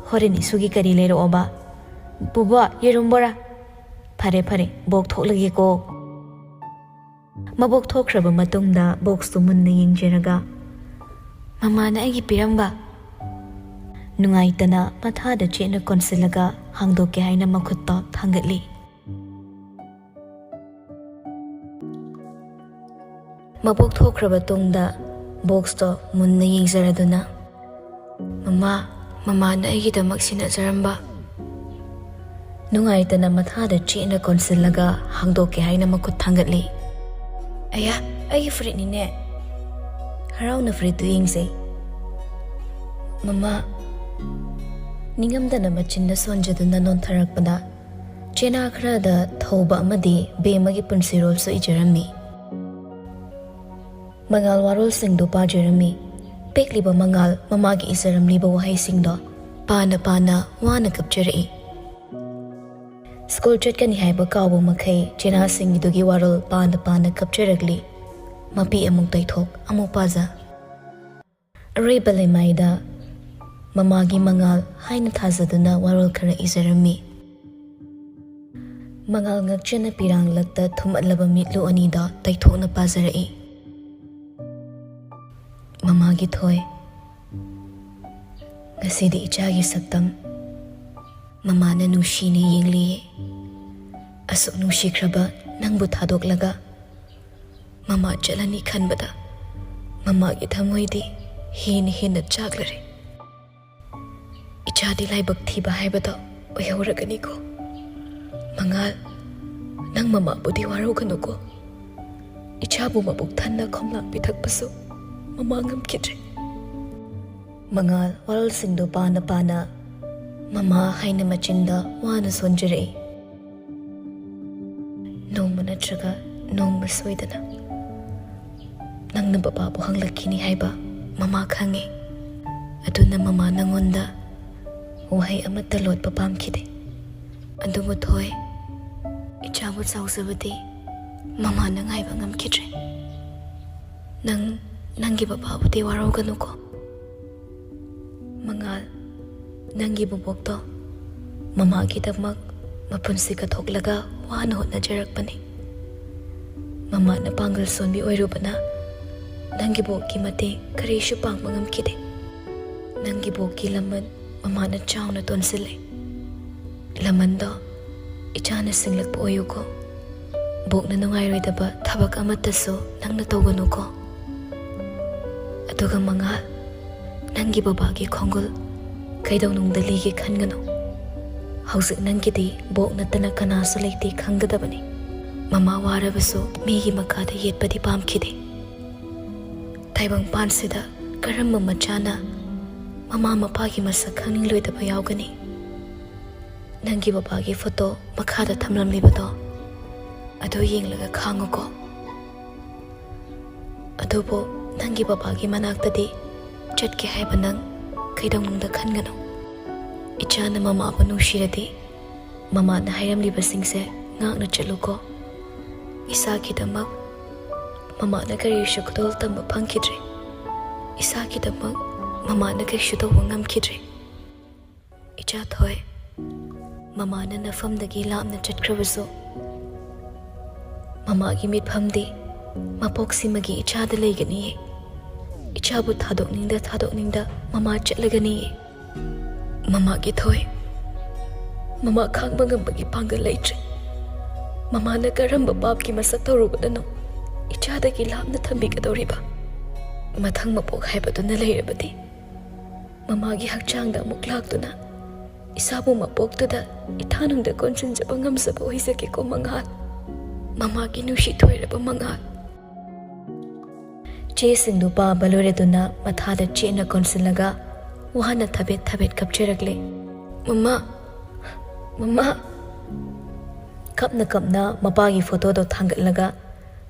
"ꯍꯣꯔꯦꯟ ꯏꯁꯨꯒꯤ ꯀꯔꯤ ꯂꯩꯔꯛꯑꯣꯕ?" "ꯕꯨꯕꯣꯛ, ꯌꯦꯔꯨꯝ ꯕꯣꯔꯥ꯫" "ꯐꯔꯦ, ꯐꯔꯦ, ꯕꯣꯛ ꯊꯣꯛꯂꯒꯦꯀꯣ꯫" ꯃꯕꯣꯛ ꯊꯣꯛꯈ꯭ꯔꯕ ꯃꯇꯨꯡꯗ ꯕꯣꯛꯁꯇꯨ ꯃꯨꯟꯅ ꯌꯦꯡꯖꯔꯒ, "ꯃꯃꯥꯅ ꯑꯩꯒꯤ ꯄꯤꯔꯝꯕ?" ꯅꯨꯡꯉꯥꯏꯇꯅ ꯃꯊꯥꯗ ꯆꯦꯠꯅ ꯀꯣꯟꯁꯤꯜꯂꯒ ꯍꯥꯡꯗꯣꯛꯀꯦ ꯍꯥꯏꯅ ꯃꯈꯨꯠꯇꯣ ꯊꯥꯡꯒꯠꯂꯤ꯫ ꯃꯕꯣꯛ ꯊꯣꯛꯈ꯭ꯔꯕ ꯇꯨꯡꯗ ꯕꯣꯛꯁꯇꯣ ꯃꯨꯟꯅ ꯌꯦꯡꯖꯔꯗꯨꯅ, "ꯃꯃꯥ, ꯃꯃꯥꯅ ꯑꯩꯒꯤꯗꯃꯛ ꯁꯤꯟꯅꯖꯔꯝꯕ꯫" ꯅꯨꯡꯉꯥꯏꯇꯅ ꯃꯊꯥꯗ ꯆꯦꯠꯅ ꯀꯣꯟꯁꯤꯜꯂꯒ ꯍꯥꯡꯗꯣꯛꯀꯦ ꯍꯥꯏꯅ ꯃꯈꯨꯠ ꯊꯥꯡꯒꯠꯂꯤ꯫ "ꯑꯌꯥ, ꯑꯩꯒꯤ ꯐꯨꯔꯤꯠꯅꯤꯅꯦ!" ꯍꯔꯥꯎꯅ ꯐꯨꯔꯤꯠꯇꯨ ꯌꯦꯡꯖꯩ꯫ ꯃꯃꯥ꯫ ꯅꯤꯡꯉꯝꯗꯅ ꯃꯆꯤꯟꯗ ꯁꯣꯟꯖꯗꯨꯅ ꯅꯣꯟꯊꯔꯛꯄꯗ ꯆꯦꯅꯥ ꯈꯔꯗ ꯊꯧꯕ ꯑꯃꯗꯤ ꯕꯦꯝꯃꯒꯤ ꯄꯨꯟꯁꯤꯔꯣꯜꯁꯨ ꯏꯖꯔꯝꯃꯤ꯫ ꯃꯉꯥꯜ ꯋꯥꯔꯣꯜꯁꯤꯡꯗꯨ ꯄꯥꯖꯔꯝꯃꯤ꯫ ꯄꯤꯛꯂꯤꯕ ꯃꯉꯥꯜ ꯃꯃꯥꯒꯤ ꯏꯖꯔꯝꯂꯤꯕ ꯋꯥꯍꯩꯁꯤꯡꯗꯣ ꯄꯥꯅ ꯄꯥꯅ ꯋꯥꯅ ꯀꯞꯆꯔꯛꯏ꯫ ꯁ꯭ꯀꯨꯜ ꯆꯠꯀꯅꯤ ꯍꯥꯏꯕ ꯀꯥꯎꯕ ꯃꯈꯩ ꯆꯦꯅꯥꯁꯤꯡꯒꯤꯗꯨꯒꯤ ꯋꯥꯔꯣꯜ ꯄꯥꯅ ꯄꯥꯅ ꯀꯞꯆꯔꯛꯂꯤ꯫ ꯃꯄꯤ ꯑꯃꯨꯛ ꯇꯩꯊꯣꯛ ꯑꯃꯨꯛ ꯄꯥꯖ꯫ ꯑꯔꯣꯏꯕ ꯂꯩꯃꯥꯏꯗ ꯃꯃꯥꯒꯤ ꯃꯉꯥꯜ ꯍꯥꯏꯅ ꯊꯥꯖꯗꯨꯅ ꯋꯥꯔꯣꯜ ꯈꯔ ꯏꯖꯔꯝꯃꯤ꯫ ꯃꯉꯥꯜ ꯉꯛꯆꯅ ꯄꯤꯔꯥꯡꯂꯛꯇ ꯊꯨꯝꯃꯠꯂꯕ ꯃꯤꯠꯂꯨ ꯑꯅꯤꯗ ꯇꯩꯊꯣꯛꯅ ꯄꯥꯖꯔꯛꯏ꯫ ꯃꯃꯥꯒꯤ ꯊꯣꯏ꯫ ꯉꯁꯤꯗꯤ ꯏꯆꯥꯒꯤ ꯁꯛꯇꯝ ꯃꯃꯥꯅ ꯅꯨꯡꯁꯤꯅ ꯌꯦꯡꯂꯤꯌꯦ꯫ ꯑꯁꯨꯛ ꯅꯨꯡꯁꯤꯈ꯭ꯔꯕ ꯅꯪꯕꯨ ꯊꯥꯗꯣꯛꯂꯒ ꯃꯃꯥ ꯆꯠꯂꯅꯤ ꯈꯟꯕꯗ ꯃꯃꯥꯒꯤ ꯊꯃꯣꯏꯗꯤ ꯍꯦꯟꯅ ꯍꯦꯟꯅ ꯆꯥꯛꯂꯔꯦ꯫ ꯏꯆꯥꯗꯤ ꯂꯥꯏꯕꯛ ꯊꯤꯕ ꯍꯥꯏꯕꯗꯣ ꯑꯣꯏꯍꯧꯔꯒꯅꯤꯀꯣ꯫ ꯃꯉꯥꯜ, ꯅꯪ ꯃꯃꯥꯕꯨꯗꯤ ꯋꯥꯔꯧꯒꯅꯨꯀꯣ꯫ ꯏꯆꯥꯕꯨ ꯃꯕꯨꯛ ꯊꯟꯅ ꯈꯣꯝꯂꯥꯡ ꯄꯤꯊꯛꯄꯁꯨ ꯃꯃꯥ ꯉꯝꯈꯤꯗ꯭ꯔꯦ꯫ ꯃꯉꯥꯜ ꯋꯥꯔꯣꯜꯁꯤꯡꯗꯨ ꯄꯥꯅ ꯄꯥꯅ ꯃꯃꯥ ꯍꯥꯏꯅ ꯃꯆꯤꯟꯗ ꯋꯥꯅ ꯁꯣꯟꯖꯔꯛꯏ꯫ ꯅꯣꯡꯃ ꯅꯠꯇ꯭ꯔꯒ ꯅꯣꯡꯃ ꯁꯣꯏꯗꯅ ꯅꯪꯅ ꯕꯕꯥꯕꯨ ꯍꯪꯂꯛꯈꯤꯅꯤ ꯍꯥꯏꯕ ꯃꯃꯥ ꯈꯪꯉꯦ꯫ ꯑꯗꯨꯅ ꯃꯃꯥ ꯅꯪꯉꯣꯟꯗ ꯋꯥꯍꯩ ꯑꯃꯠꯇ ꯂꯣꯠꯄ ꯄꯥꯝꯈꯤꯗꯦ꯫ ꯑꯗꯨꯕꯨ ꯊꯣꯏ, ꯏꯆꯥꯕꯨ ꯆꯥꯎꯖꯕꯗꯤ ꯃꯃꯥꯅ ꯉꯥꯏꯕ ꯉꯝꯈꯤꯗ꯭ꯔꯦ꯫ ꯅꯪ, ꯅꯪꯒꯤ ꯕꯕꯥꯕꯨꯗꯤ ꯋꯥꯔꯧꯒꯅꯨꯀꯣ꯫ ꯃꯉꯥꯜ, ꯅꯪꯒꯤ ꯕꯣꯕꯣꯛꯇꯣ ꯃꯃꯥꯒꯤꯗꯃꯛ ꯃꯄꯨꯟꯁꯤ ꯀꯠꯊꯣꯛꯂꯒ ꯋꯥꯅ ꯍꯣꯠꯅꯖꯔꯛꯄꯅꯤ꯫ ꯃꯃꯥꯅ ꯄꯥꯡꯒꯜ ꯁꯣꯟꯕꯤ ꯑꯣꯏꯔꯨꯕꯅ ꯅꯪꯒꯤ ꯕꯣꯛꯀꯤ ꯃꯇꯦꯡ ꯀꯔꯤꯁꯨ ꯄꯥꯡꯕ ꯉꯝꯈꯤꯗꯦ꯫ ꯅꯪꯒꯤ ꯕꯣꯛꯀꯤ ꯂꯃꯟ ꯃꯃꯥꯅ ꯆꯥꯎꯅ ꯇꯣꯟꯁꯤꯜꯂꯦ꯫ ꯂꯃꯟꯗꯣ ꯏꯆꯥꯅ ꯁꯤꯡꯂꯛꯄ ꯑꯣꯏꯌꯨꯀꯣ꯫ ꯕꯣꯛꯅ ꯅꯨꯡꯉꯥꯏꯔꯣꯏꯗꯕ ꯊꯕꯛ ꯑꯃꯠꯇꯁꯨ ꯅꯪꯅ ꯇꯧꯒꯅꯨꯀꯣ꯫ ꯑꯗꯨꯒ ꯃꯉꯥꯜ, ꯅꯪꯒꯤ ꯕꯕꯥꯒꯤ ꯈꯣꯡꯒꯨꯜ ꯀꯩꯗꯧꯅꯨꯡꯗ ꯂꯤꯒꯦ ꯈꯟꯒꯅꯨ꯫ ꯍꯧꯖꯤꯛ ꯅꯪꯒꯤꯗꯤ ꯕꯣꯛ ꯅꯠꯇꯅ ꯀꯅꯥꯁꯨ ꯂꯩꯇꯦ ꯈꯪꯒꯗꯕꯅꯤ꯫ ꯃꯃꯥ ꯋꯥꯔꯕꯁꯨ ꯃꯤꯒꯤ ꯃꯈꯥꯗ ꯌꯦꯠꯄꯗꯤ ꯄꯥꯝꯈꯤꯗꯦ꯫ ꯇꯥꯏꯕꯪꯄꯥꯟꯁꯤꯗ ꯀꯔꯝꯕ ꯃꯆꯥꯅ ꯃꯃꯥ ꯃꯄꯥꯒꯤ ꯃꯁꯛ ꯈꯪꯅꯤꯡꯂꯣꯏꯗꯕ ꯌꯥꯎꯒꯅꯤ꯫ ꯅꯪꯒꯤ ꯕꯕꯥꯒꯤ ꯐꯣꯇꯣ ꯃꯈꯥꯗ ꯊꯝꯂꯝꯂꯤꯕꯗꯣ, ꯑꯗꯨ ꯌꯦꯡꯂꯒ ꯈꯥꯡꯉꯨꯀꯣ꯫ ꯑꯗꯨꯕꯨ ꯅꯪꯒꯤ ꯕꯕꯥꯒꯤ ꯃꯅꯥꯛꯇꯗꯤ ꯆꯠꯀꯦ ꯍꯥꯏꯕ ꯅꯪ ꯀꯩꯗꯧꯅꯨꯡꯗ ꯈꯟꯒꯅꯨ꯫ ꯏꯆꯥꯅ ꯃꯃꯥꯕꯨ ꯅꯨꯡꯁꯤꯔꯗꯤ, ꯃꯃꯥꯅ ꯍꯥꯏꯔꯝꯂꯤꯕꯁꯤꯡꯁꯦ ꯉꯥꯛꯅ ꯆꯠꯂꯨꯀꯣ꯫ ꯏꯁꯥꯒꯤꯗꯃꯛ ꯃꯃꯥꯅ ꯀꯔꯤꯁꯨ ꯈꯨꯗꯣꯜ ꯇꯝꯕ ꯐꯪꯈꯤꯗ꯭ꯔꯦ꯫ ꯏꯁꯥꯒꯤꯗꯃꯛ ꯃꯃꯥꯅ ꯀꯩꯁꯨ ꯇꯧꯕ ꯉꯝꯈꯤꯗ꯭ꯔꯦ꯫ ꯏꯆꯥ ꯊꯣꯏ, ꯃꯃꯥꯅ ꯅꯐꯝꯗꯒꯤ ꯂꯥꯞꯅ ꯆꯠꯈ꯭ꯔꯕꯁꯨ, ꯃꯃꯥꯒꯤ ꯃꯤꯠꯐꯝꯗꯤ ꯃꯄꯣꯛꯁꯤꯃꯒꯤ ꯏꯆꯥꯗ ꯂꯩꯒꯅꯤꯌꯦ꯫ ꯏꯆꯥꯕꯨ ꯊꯥꯗꯣꯛꯅꯤꯡꯗ ꯊꯥꯗꯣꯛꯅꯤꯡꯗ ꯃꯃꯥ ꯆꯠꯂꯒꯅꯤꯌꯦ꯫ ꯃꯃꯥꯒꯤ ꯊꯣꯏ, ꯃꯃꯥ ꯈꯥꯡꯕ ꯉꯝꯕꯒꯤ ꯄꯥꯡꯒꯜ ꯂꯩꯇ꯭ꯔꯦ꯫ ꯃꯃꯥꯅ ꯀꯔꯝꯕ ꯄꯥꯞꯀꯤ ꯃꯁꯛ ꯇꯧꯔꯨꯕꯗꯅꯣ ꯏꯆꯥꯗꯒꯤ ꯂꯥꯞꯅ ꯊꯝꯕꯤꯒꯗꯧꯔꯤꯕ? ꯃꯊꯪ ꯃꯄꯣꯛ ꯍꯥꯏꯕꯗꯨꯅ ꯂꯩꯔꯕꯗꯤ, ꯃꯃꯥꯒꯤ ꯍꯛꯆꯥꯡꯗ ꯑꯃꯨꯛ ꯂꯥꯛꯇꯨꯅ ꯏꯁꯥꯕꯨ ꯃꯄꯣꯛꯇꯨꯗ ꯏꯊꯥꯅꯨꯡꯗ ꯀꯣꯟꯁꯤꯟꯖꯕ ꯉꯝꯖꯕ ꯑꯣꯏꯖꯒꯦꯀꯣ ꯃꯉꯥꯜ, ꯃꯃꯥꯒꯤ ꯅꯨꯡꯁꯤ ꯊꯣꯏꯔꯕ ꯃꯉꯥꯜ꯫ ꯆꯦꯁꯤꯡꯗꯨ ꯄꯥꯕ ꯂꯣꯏꯔꯗꯨꯅ ꯃꯊꯥꯗ ꯆꯦꯠꯅ ꯀꯣꯟꯁꯤꯜꯂꯒ ꯋꯥꯅ ꯊꯕꯦꯠ ꯊꯕꯦꯠ ꯀꯞꯆꯔꯛꯂꯦ꯫ "ꯃꯃꯥ, ꯃꯃꯥ!" ꯀꯞꯅ ꯀꯞꯅ ꯃꯄꯥꯒꯤ ꯐꯣꯇꯣꯗꯣ ꯊꯥꯡꯒꯠꯂꯒ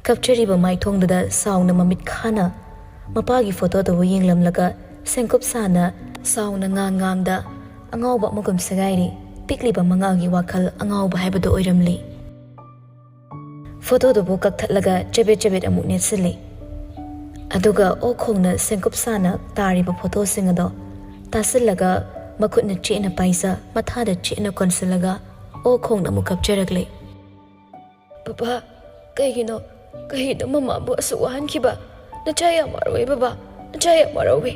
ꯀꯞꯆꯔꯤꯕ ꯃꯥꯏꯊꯣꯡꯗꯨꯗ ꯁꯥꯎꯅ ꯃꯃꯤꯠ ꯈꯥꯅ ꯃꯄꯥꯒꯤ ꯐꯣꯇꯣꯗꯨꯕꯨ ꯌꯦꯡꯂꯝꯂꯒ ꯁꯦꯡꯀꯨꯞ ꯁꯥꯅ ꯁꯥꯎꯅ ꯉꯥꯡ ꯉꯥꯡꯗ ꯑꯉꯥꯎꯕ ꯑꯃꯒꯨꯝ ꯁꯦꯒꯥꯏꯔꯤ꯫ ꯄꯤꯛꯂꯤꯕ ꯃꯉꯥꯜꯒꯤ ꯋꯥꯈꯜ ꯑꯉꯥꯎꯕ ꯍꯥꯏꯕꯗꯨ ꯑꯣꯏꯔꯝꯂꯤ꯫ ꯐꯣꯇꯣꯗꯨꯕꯨ ꯀꯛꯊꯠꯂꯒ ꯆꯕꯦꯠ ꯆꯕꯦꯠ ꯑꯃꯨꯛ ꯅꯦꯠꯁꯤꯜꯂꯤ꯫ ꯑꯗꯨꯒ ꯑꯣꯛ ꯈꯣꯡꯅ ꯁꯦꯡꯀꯨꯞ ꯁꯥꯅ ꯇꯥꯔꯤꯕ ꯐꯣꯇꯣꯁꯤꯡ ꯑꯗꯣ ꯇꯥꯁꯤꯜꯂꯒ ꯃꯈꯨꯠꯅ ꯆꯦꯠꯅ ꯄꯥꯏꯖ, ꯃꯊꯥꯗ ꯆꯦꯠꯅ ꯀꯣꯟꯁꯤꯜꯂꯒ ꯑꯣꯛ ꯈꯣꯡꯅ ꯑꯃꯨꯛ ꯀꯞꯆꯔꯛꯂꯤ꯫ "ꯕꯕꯥ, ꯀꯩꯒꯤꯅꯣ, ꯀꯩꯒꯤꯅꯣ ꯃꯃꯥꯕꯨ ꯑꯁꯨꯛ ꯋꯥꯍꯟꯈꯤꯕ? ꯅꯆꯥ ꯌꯥꯝ ꯋꯥꯔꯧꯋꯦ ꯕꯕꯥ, ꯅꯆꯥ ꯌꯥꯝ ꯋꯥꯔꯧꯋꯦ꯫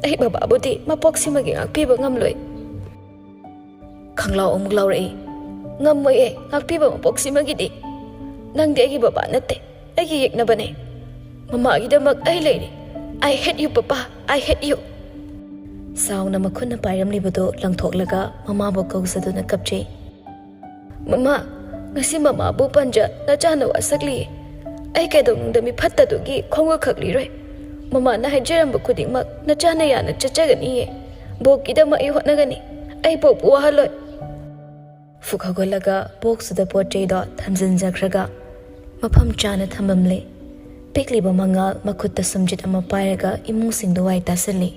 ꯑꯩ ꯕꯕꯥꯕꯨꯗꯤ ꯃꯄꯣꯛꯁꯤꯃꯒꯤ ꯉꯥꯛꯄꯤꯕ ꯉꯝꯂꯣꯏ꯫" ꯈꯪꯂꯥꯎ ꯑꯃꯨꯛ ꯂꯥꯎꯔꯛꯏ꯫ "ꯉꯝꯃꯣꯏꯌꯦ, ꯉꯥꯛꯄꯤꯕ ꯃꯄꯣꯛꯁꯤꯃꯒꯤꯗꯤ꯫ ꯅꯪꯗꯤ ꯑꯩꯒꯤ ꯕꯕꯥ ꯅꯠꯇꯦ, ꯑꯩꯒꯤ ꯌꯦꯛꯅꯕꯅꯦ꯫ ꯃꯃꯥꯒꯤꯗꯃꯛ ꯑꯩ ꯂꯩꯔꯤ꯫ I hate you, papa, I hate you꯫" ꯁꯥꯎꯅ ꯃꯈꯨꯠꯅ ꯄꯥꯏꯔꯝꯂꯤꯕꯗꯨ ꯂꯪꯊꯣꯛꯂꯒ ꯃꯃꯥꯕꯨ ꯀꯧꯖꯗꯨꯅ ꯀꯞꯆꯩ꯫ "ꯃꯃꯥ, ꯉꯁꯤ ꯃꯃꯥꯕꯨ ꯄꯟꯖ ꯅꯆꯥꯅ ꯋꯥꯁꯛꯂꯤꯌꯦ꯫ ꯑꯩ ꯀꯩꯗꯧꯅꯨꯡꯗ ꯃꯤꯐꯠꯇꯗꯨꯒꯤ ꯈꯣꯡꯒ ꯈꯛꯂꯤꯔꯣꯏ꯫ "ꯃꯃꯥꯅ ꯍꯥꯏꯖꯔꯝꯕ ꯈꯨꯗꯤꯡꯃꯛ ꯅꯆꯥꯅ ꯌꯥꯅ ꯆꯠꯆꯒꯅꯤꯌꯦ꯫ ꯕꯣꯛꯀꯤꯗꯃꯛ ꯑꯩ ꯍꯣꯠꯅꯒꯅꯤ꯫ ꯑꯩ ꯕꯣꯛꯄꯨ ꯋꯥꯍꯜꯂꯣꯏ꯫" ꯐꯨꯛ ꯍꯧꯒꯠꯂꯒ ꯕꯣꯛꯁꯇꯨꯗ ꯄꯣꯠ ꯆꯩꯗꯣ ꯊꯝꯖꯤꯟꯖꯈ꯭ꯔꯒ ꯃꯐꯝ ꯆꯥꯅ ꯊꯝꯂꯝꯂꯦ꯫ ꯄꯤꯛꯂꯤꯕ ꯃꯉꯥꯜ ꯃꯈꯨꯠꯇ ꯁꯨꯝꯖꯤꯠ ꯑꯃ ꯄꯥꯏꯔꯒ ꯏꯃꯨꯡꯁꯤꯡꯗꯨ ꯋꯥꯏ ꯇꯥꯁꯤꯜꯂꯤ꯫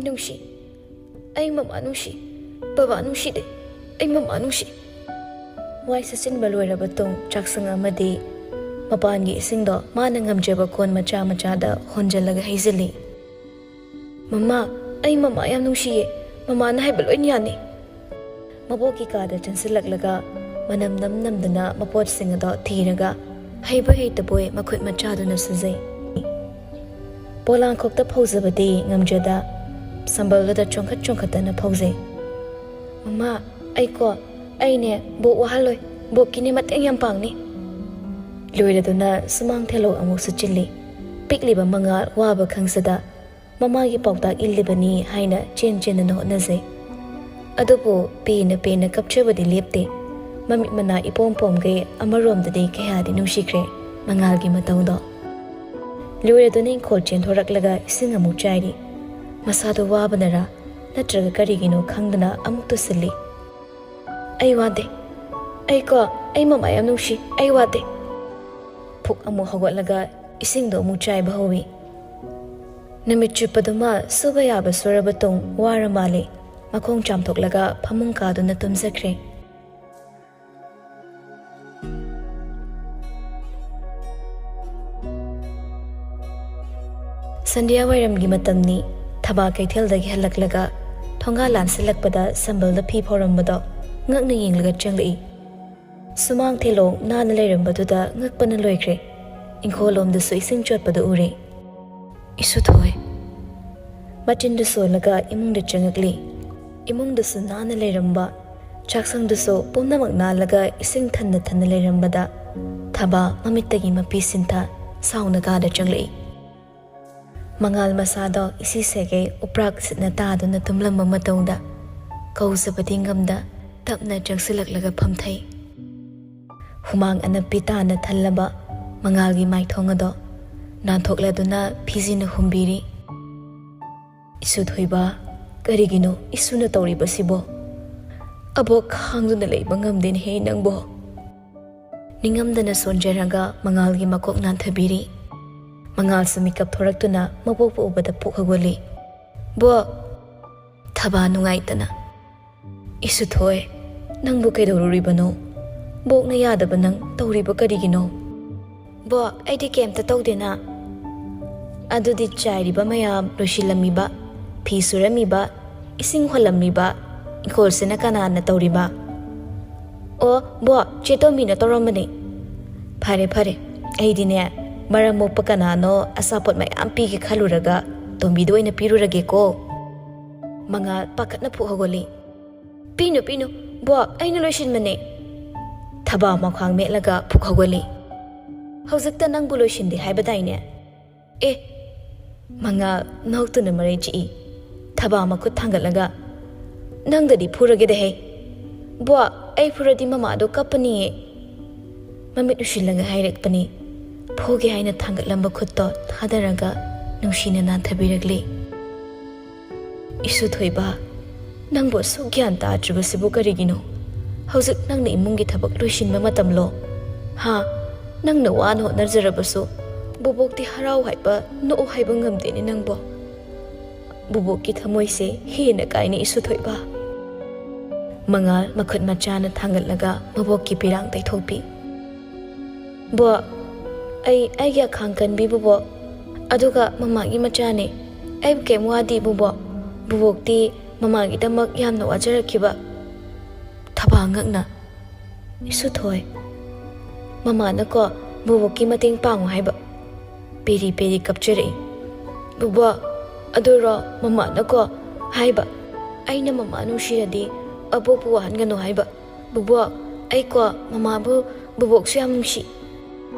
"ꯅꯨꯡꯁꯤ, ꯑꯩ ꯃꯃꯥ ꯅꯨꯡꯁꯤ꯫ ꯕꯕꯥ ꯅꯨꯡꯁꯤꯗꯦ, ꯑꯩ ꯃꯃꯥ ꯅꯨꯡꯁꯤ꯫" ꯋꯥꯏ ꯁꯤꯠꯆꯤꯟꯕ ꯂꯣꯏꯔꯕ ꯇꯨꯡ ꯆꯥꯛꯁꯪ ꯑꯃꯗꯤ ꯃꯄꯥꯟꯒꯤ ꯏꯁꯤꯡꯗꯣ ꯃꯥꯅ ꯉꯝꯖꯕ ꯀꯣꯟ ꯃꯆꯥ ꯃꯆꯥꯗ ꯍꯣꯟꯖꯜꯂꯒ ꯍꯩꯖꯤꯜꯂꯤ꯫ "ꯃꯃꯥ, ꯑꯩ ꯃꯃꯥ ꯌꯥꯝ ꯅꯨꯡꯁꯤꯌꯦ꯫ ꯃꯃꯥꯅ ꯍꯥꯏꯕ ꯂꯣꯏꯅ ꯌꯥꯅꯤ꯫" ꯃꯕꯣꯛꯀꯤ ꯀꯥꯗ ꯆꯪꯁꯤꯜꯂꯛꯂꯒ ꯃꯅꯝ ꯅꯝ ꯅꯝꯗꯨꯅ ꯃꯄꯣꯠꯁꯤꯡ ꯑꯗꯣ ꯊꯤꯔꯒ ꯍꯩꯕꯣꯏ ꯍꯩꯇꯕꯣꯏ ꯃꯈꯨꯠ ꯃꯆꯥꯗꯨꯅ ꯁꯨꯖꯩ꯫ ꯄꯣꯂꯥꯡꯈꯣꯛꯇ ꯐꯧꯖꯕꯗꯤ ꯉꯝꯖꯗ ꯁꯝꯕꯜꯗꯨꯗ ꯆꯣꯡꯈꯠ ꯆꯣꯡꯈꯠꯇꯅ ꯐꯧꯖꯩ꯫ "ꯃꯃꯥ, ꯑꯩꯀꯣ, ꯑꯩꯅꯦ ꯕꯣꯛ ꯋꯥꯍꯜꯂꯣꯏ꯫ ꯕꯣꯛꯀꯤꯅꯦ ꯃꯇꯦꯡ ꯌꯥꯝ ꯄꯥꯡꯅꯤ꯫" ꯂꯣꯏꯔꯗꯨꯅ ꯁꯨꯃꯥꯡ ꯊꯦꯂꯣꯛ ꯑꯃꯨꯛ ꯁꯨꯠꯆꯤꯜꯂꯤ꯫ ꯄꯤꯛꯂꯤꯕ ꯃꯉꯥꯜ ꯋꯥꯕ ꯈꯪꯖꯗ ꯃꯃꯥꯒꯤ ꯄꯥꯎꯇꯥꯛ ꯏꯜꯂꯤꯕꯅꯤ ꯍꯥꯏꯅ ꯆꯦꯟ ꯆꯦꯟꯗꯨꯅ ꯍꯣꯠꯅꯖꯩ꯫ ꯑꯗꯨꯕꯨ ꯄꯦꯅ ꯄꯦꯅ ꯀꯞꯆꯕꯗꯤ ꯂꯦꯞꯇꯦ꯫ ꯃꯃꯤꯠ ꯃꯅꯥ ꯏꯄꯣꯝ ꯄꯣꯝꯒꯩ ꯑꯃꯔꯣꯝꯗꯗꯤ ꯀꯌꯥꯗꯤ ꯅꯨꯡꯁꯤꯈ꯭ꯔꯦ ꯃꯉꯥꯜꯒꯤ ꯃꯇꯧꯗꯣ꯫ ꯂꯣꯏꯔꯗꯨꯅ ꯏꯪꯈꯣꯜ ꯆꯦꯟꯊꯣꯔꯛꯂꯒ ꯏꯁꯤꯡ ꯑꯃꯨꯛ ꯆꯥꯏꯔꯤ꯫ ꯃꯁꯥꯗꯣ ꯋꯥꯕꯅꯔꯥ ꯅꯠꯇ꯭ꯔꯒ ꯀꯔꯤꯒꯤꯅꯣ ꯈꯪꯗꯅ ꯑꯃꯨꯛ ꯇꯨꯁꯤꯜꯂꯤ꯫ "ꯑꯩ ꯋꯥꯗꯦ꯫ ꯑꯩꯀꯣ, ꯑꯩ ꯃꯃꯥ ꯌꯥꯝ ꯅꯨꯡꯁꯤ꯫ ꯑꯩ ꯋꯥꯗꯦ꯫" ꯐꯨꯛ ꯑꯃꯨꯛ ꯍꯧꯒꯠꯂꯒ ꯏꯁꯤꯡꯗꯣ ꯑꯃꯨꯛ ꯆꯥꯏꯕ ꯍꯧꯏ꯫ ꯅꯨꯃꯤꯠ ꯆꯨꯞꯄꯗꯨꯃ ꯁꯨꯕ ꯌꯥꯕ ꯁꯨꯔꯕ ꯇꯨꯡ ꯋꯥꯔ ꯃꯥꯜꯂꯦ꯫ ꯃꯈꯣꯡ ꯆꯥꯝꯊꯣꯛꯂꯒ ꯐꯃꯨꯡ ꯀꯥꯗꯨꯅ ꯇꯨꯝꯖꯈ꯭ꯔꯦ꯫ ꯁꯟꯙ꯭ꯌꯥ ꯋꯥꯏꯔꯝꯒꯤ ꯃꯇꯝꯅꯤ꯫ ꯊꯕꯥ ꯀꯩꯊꯦꯜꯗꯒꯤ ꯍꯜꯂꯛꯂꯒ ꯊꯣꯡꯒꯥꯜ ꯂꯥꯟꯁꯤꯜꯂꯛꯄꯗ ꯁꯝꯕꯜꯗ ꯐꯤ ꯐꯧꯔꯝꯕꯗꯣ ꯉꯛꯅ ꯌꯦꯡꯂꯒ ꯆꯪꯂꯛꯏ꯫ ꯁꯨꯃꯥꯡ ꯊꯦꯂꯣꯡ ꯅꯥꯟꯅ ꯂꯩꯔꯝꯕꯗꯨꯗ ꯉꯛꯄꯅ ꯂꯣꯏꯈ꯭ꯔꯦ꯫ ꯏꯪꯈꯣꯜꯂꯣꯝꯗꯁꯨ ꯏꯁꯤꯡ ꯆꯣꯠꯄꯗꯨ ꯎꯔꯦ꯫ "ꯏꯁꯨ ꯊꯣꯏ꯫" ꯃꯆꯤꯟꯗꯨ ꯁꯣꯜꯂꯒ ꯏꯃꯨꯡꯗ ꯆꯪꯉꯛꯂꯤ꯫ ꯏꯃꯨꯡꯗꯨꯁꯨ ꯅꯥꯟꯅ ꯂꯩꯔꯝꯕ, ꯆꯥꯛꯁꯪꯗꯨꯁꯨ ꯄꯨꯝꯅꯃꯛ ꯅꯥꯜꯂꯒ ꯏꯁꯤꯡ ꯊꯟꯅ ꯊꯟꯅ ꯂꯩꯔꯝꯕꯗ ꯊꯕꯥ ꯃꯃꯤꯠꯇꯒꯤ ꯃꯄꯤ ꯁꯤꯟꯊ ꯁꯥꯎꯅ ꯀꯥꯗ ꯆꯪꯂꯛꯏ꯫ ꯃꯉꯥꯜ ꯃꯁꯥꯗꯣ ꯏꯁꯤ ꯁꯦꯒꯩ ꯎꯄ꯭ꯔꯥꯛ ꯁꯤꯠꯅ ꯇꯥꯗꯨꯅ ꯇꯨꯝꯂꯝꯕ ꯃꯇꯧꯗ ꯀꯧꯖꯕꯗꯤ ꯉꯝꯗ ꯇꯞꯅ ꯆꯪꯁꯤꯜꯂꯛꯂꯒ ꯐꯝꯊꯩ꯫ ꯍꯨꯃꯥꯡ ꯑꯅꯞꯄꯤ ꯇꯥꯅ ꯊꯜꯂꯕ ꯃꯉꯥꯜꯒꯤ ꯃꯥꯏꯊꯣꯡ ꯑꯗꯣ ꯅꯥꯟꯊꯣꯛꯂꯗꯨꯅ ꯐꯤꯖꯤꯟꯅ ꯍꯨꯝꯕꯤꯔꯤ꯫ "ꯏꯁꯨ ꯊꯣꯏꯕ, ꯀꯔꯤꯒꯤꯅꯣ ꯏꯁꯨꯅ ꯇꯧꯔꯤꯕꯁꯤꯕꯣ? ꯑꯕꯣꯛ ꯈꯥꯡꯗꯨꯅ ꯂꯩꯕ ꯉꯝꯗꯦꯅꯦꯍꯦ ꯅꯪꯕꯣ꯫" ꯅꯤꯡꯉꯝꯗꯅ ꯁꯣꯟꯖꯔꯒ ꯃꯉꯥꯜꯒꯤ ꯃꯀꯣꯛ ꯅꯥꯟꯊꯕꯤꯔꯤ꯫ ꯃꯉꯥꯜꯁꯨ ꯃꯤꯀꯞ ꯊꯣꯔꯛꯇꯨꯅ ꯃꯕꯣꯛꯄꯨ ꯎꯕꯗ ꯄꯨꯛ ꯍꯧꯒꯠꯂꯤ꯫ "ꯕꯣꯛ!" ꯊꯕꯥ ꯅꯨꯡꯉꯥꯏꯇꯅ, "ꯏꯁꯨꯊꯣꯏ, ꯅꯪꯕꯨ ꯀꯩꯗꯧꯔꯨꯔꯤꯕꯅꯣ? ꯕꯣꯛꯅ ꯌꯥꯗꯕ ꯅꯪ ꯇꯧꯔꯤꯕ ꯀꯔꯤꯒꯤꯅꯣ?" "ꯕꯣꯛ, ꯑꯩꯗꯤ ꯀꯩꯝꯇ ꯇꯧꯗꯦꯅ꯫" "ꯑꯗꯨꯗꯤ ꯆꯥꯏꯔꯤꯕ ꯃꯌꯥꯝ ꯂꯣꯏꯁꯤꯜꯂꯝꯃꯤꯕ, ꯐꯤ ꯁꯨꯔꯝꯃꯤꯕ, ꯏꯁꯤꯡ ꯍꯣꯜꯂꯝꯃꯤꯕ, ꯏꯪꯈꯣꯜꯁꯤꯅ ꯀꯅꯥꯅ ꯇꯧꯔꯤꯕ?" "ꯑꯣ ꯕꯣꯛ, ꯆꯦ ꯇꯣꯝꯕꯤꯅ ꯇꯧꯔꯝꯕꯅꯤ꯫" "ꯐꯔꯦ ꯐꯔꯦ, ꯑꯩꯗꯤꯅꯦ, ꯃꯔꯝ ꯃꯣꯛꯄ ꯀꯅꯥꯅꯣ ꯑꯆꯥꯄꯣꯠ ꯃꯌꯥꯝ ꯄꯤꯒꯦ ꯈꯜꯂꯨꯔꯒ ꯇꯣꯝꯕꯤꯗ ꯑꯣꯏꯅ ꯄꯤꯔꯨꯔꯒꯦꯀꯣ꯫" ꯃꯉꯥꯜ ꯄꯥꯈꯠꯅ ꯐꯨꯛ ꯍꯧꯒꯠꯂꯤ꯫ "ꯄꯤꯅꯨ ꯄꯤꯅꯨ, ꯕꯣꯛ, ꯑꯩꯅ ꯂꯣꯏꯁꯤꯟꯕꯅꯦ꯫" ꯊꯕꯥ ꯃꯈ꯭ꯋꯥꯡ ꯃꯦꯠꯂꯒ ꯐꯨꯛ ꯍꯧꯒꯠꯂꯤ꯫ "ꯍꯧꯖꯤꯛꯇ ꯅꯪꯕꯨ ꯂꯣꯏꯁꯤꯟꯗꯦ ꯍꯥꯏꯕꯗꯥꯏꯅꯦ?" "ꯑꯦ!" ꯃꯉꯥꯜ ꯅꯣꯛꯇꯨꯅ ꯃꯔꯩ ꯆꯤꯛꯏ꯫ ꯊꯕꯥ ꯃꯈꯨꯠ ꯊꯥꯡꯒꯠꯂꯒ, "ꯅꯪꯗꯗꯤ ꯐꯨꯔꯒꯦꯗ ꯍꯦ꯫ ꯕꯣꯛ, ꯑꯩ ꯐꯨꯔꯗꯤ ꯃꯃꯥꯗꯣ ꯀꯞꯄꯅꯤꯌꯦ꯫" ꯃꯃꯤꯠ ꯎꯏꯁꯤꯜꯂꯒ ꯍꯥꯏꯔꯛꯄꯅꯤ꯫ ꯐꯨꯒꯦ ꯍꯥꯏꯅ ꯊꯥꯡꯒꯠꯂꯝꯕ ꯈꯨꯠꯇꯣ ꯊꯥꯗꯔꯒ ꯅꯨꯡꯁꯤꯅ ꯅꯥꯟꯊꯕꯤꯔꯛꯂꯤ꯫ "ꯏꯁꯨ ꯊꯣꯏꯕ, ꯅꯪꯕꯨ ꯑꯁꯨꯛ ꯒ꯭ꯌꯥꯟ ꯇꯥꯗ꯭ꯔꯤꯕꯁꯤꯕꯨ ꯀꯔꯤꯒꯤꯅꯣ? ꯍꯧꯖꯤꯛ ꯅꯪꯅ ꯏꯃꯨꯡꯒꯤ ꯊꯕꯛ ꯂꯣꯏꯁꯤꯟꯕ ꯃꯇꯝꯂꯣ? ꯍꯥ? ꯅꯪꯅ ꯋꯥꯅ ꯍꯣꯠꯅꯖꯔꯕꯁꯨ ꯕꯣꯕꯣꯛꯇꯤ ꯍꯔꯥꯎ ꯍꯥꯏꯕ, ꯅꯣꯛꯎ ꯍꯥꯏꯕ ꯉꯝꯗꯦꯅꯦ ꯅꯪꯕꯣ꯫ ꯕꯣꯕꯣꯛꯀꯤ ꯊꯃꯣꯏꯁꯦ ꯍꯦꯟꯅ ꯀꯥꯏꯅ ꯏꯁꯨ ꯊꯣꯏꯕ꯫" ꯃꯉꯥꯜ ꯃꯈꯨꯠ ꯃꯆꯥꯅ ꯊꯥꯡꯒꯠꯂꯒ ꯃꯕꯣꯛꯀꯤ ꯄꯤꯔꯥꯡ ꯇꯩꯊꯣꯛꯄꯤ꯫ "ꯕꯣꯛ, ꯑꯩ ꯑꯩꯒꯤ ꯑꯈꯥꯡ ꯀꯟꯕꯤ ꯕꯣꯕꯣꯛ, ꯑꯗꯨꯒ ꯃꯃꯥꯒꯤ ꯃꯆꯥꯅꯦ꯫ ꯑꯩꯕꯨ ꯀꯩꯝ ꯋꯥꯗꯦ ꯕꯣꯕꯣꯛ꯫ ꯕꯣꯕꯣꯛꯇꯤ ꯃꯃꯥꯒꯤꯗꯃꯛ ꯌꯥꯝꯅ ꯋꯥꯖꯔꯛꯈꯤꯕ꯫" ꯊꯕꯥ ꯉꯛꯅ, "ꯏꯁꯨꯊꯣꯏ, ꯃꯃꯥꯅꯀꯣ ꯕꯣꯕꯣꯛꯀꯤ ꯃꯇꯦꯡ ꯄꯥꯡꯉꯨ ꯍꯥꯏꯕ꯫" ꯄꯦꯔꯤ ꯄꯦꯔꯤ ꯀꯞꯆꯔꯛꯏ꯫ "ꯕꯣꯕꯣꯛ, ꯑꯗꯨꯔꯣ ꯃꯃꯥꯅꯀꯣ ꯍꯥꯏꯕ, ꯑꯩꯅ ꯃꯃꯥ ꯅꯨꯡꯁꯤꯔꯗꯤ ꯑꯕꯣꯛꯄꯨ ꯋꯥꯍꯟꯒꯅꯨ ꯍꯥꯏꯕ꯫ ꯕꯣꯕꯣꯛ, ꯑꯩꯀꯣ ꯃꯃꯥꯕꯨ, ꯕꯣꯕꯣꯛꯁꯨ ꯌꯥꯝ ꯅꯨꯡꯁꯤ꯫"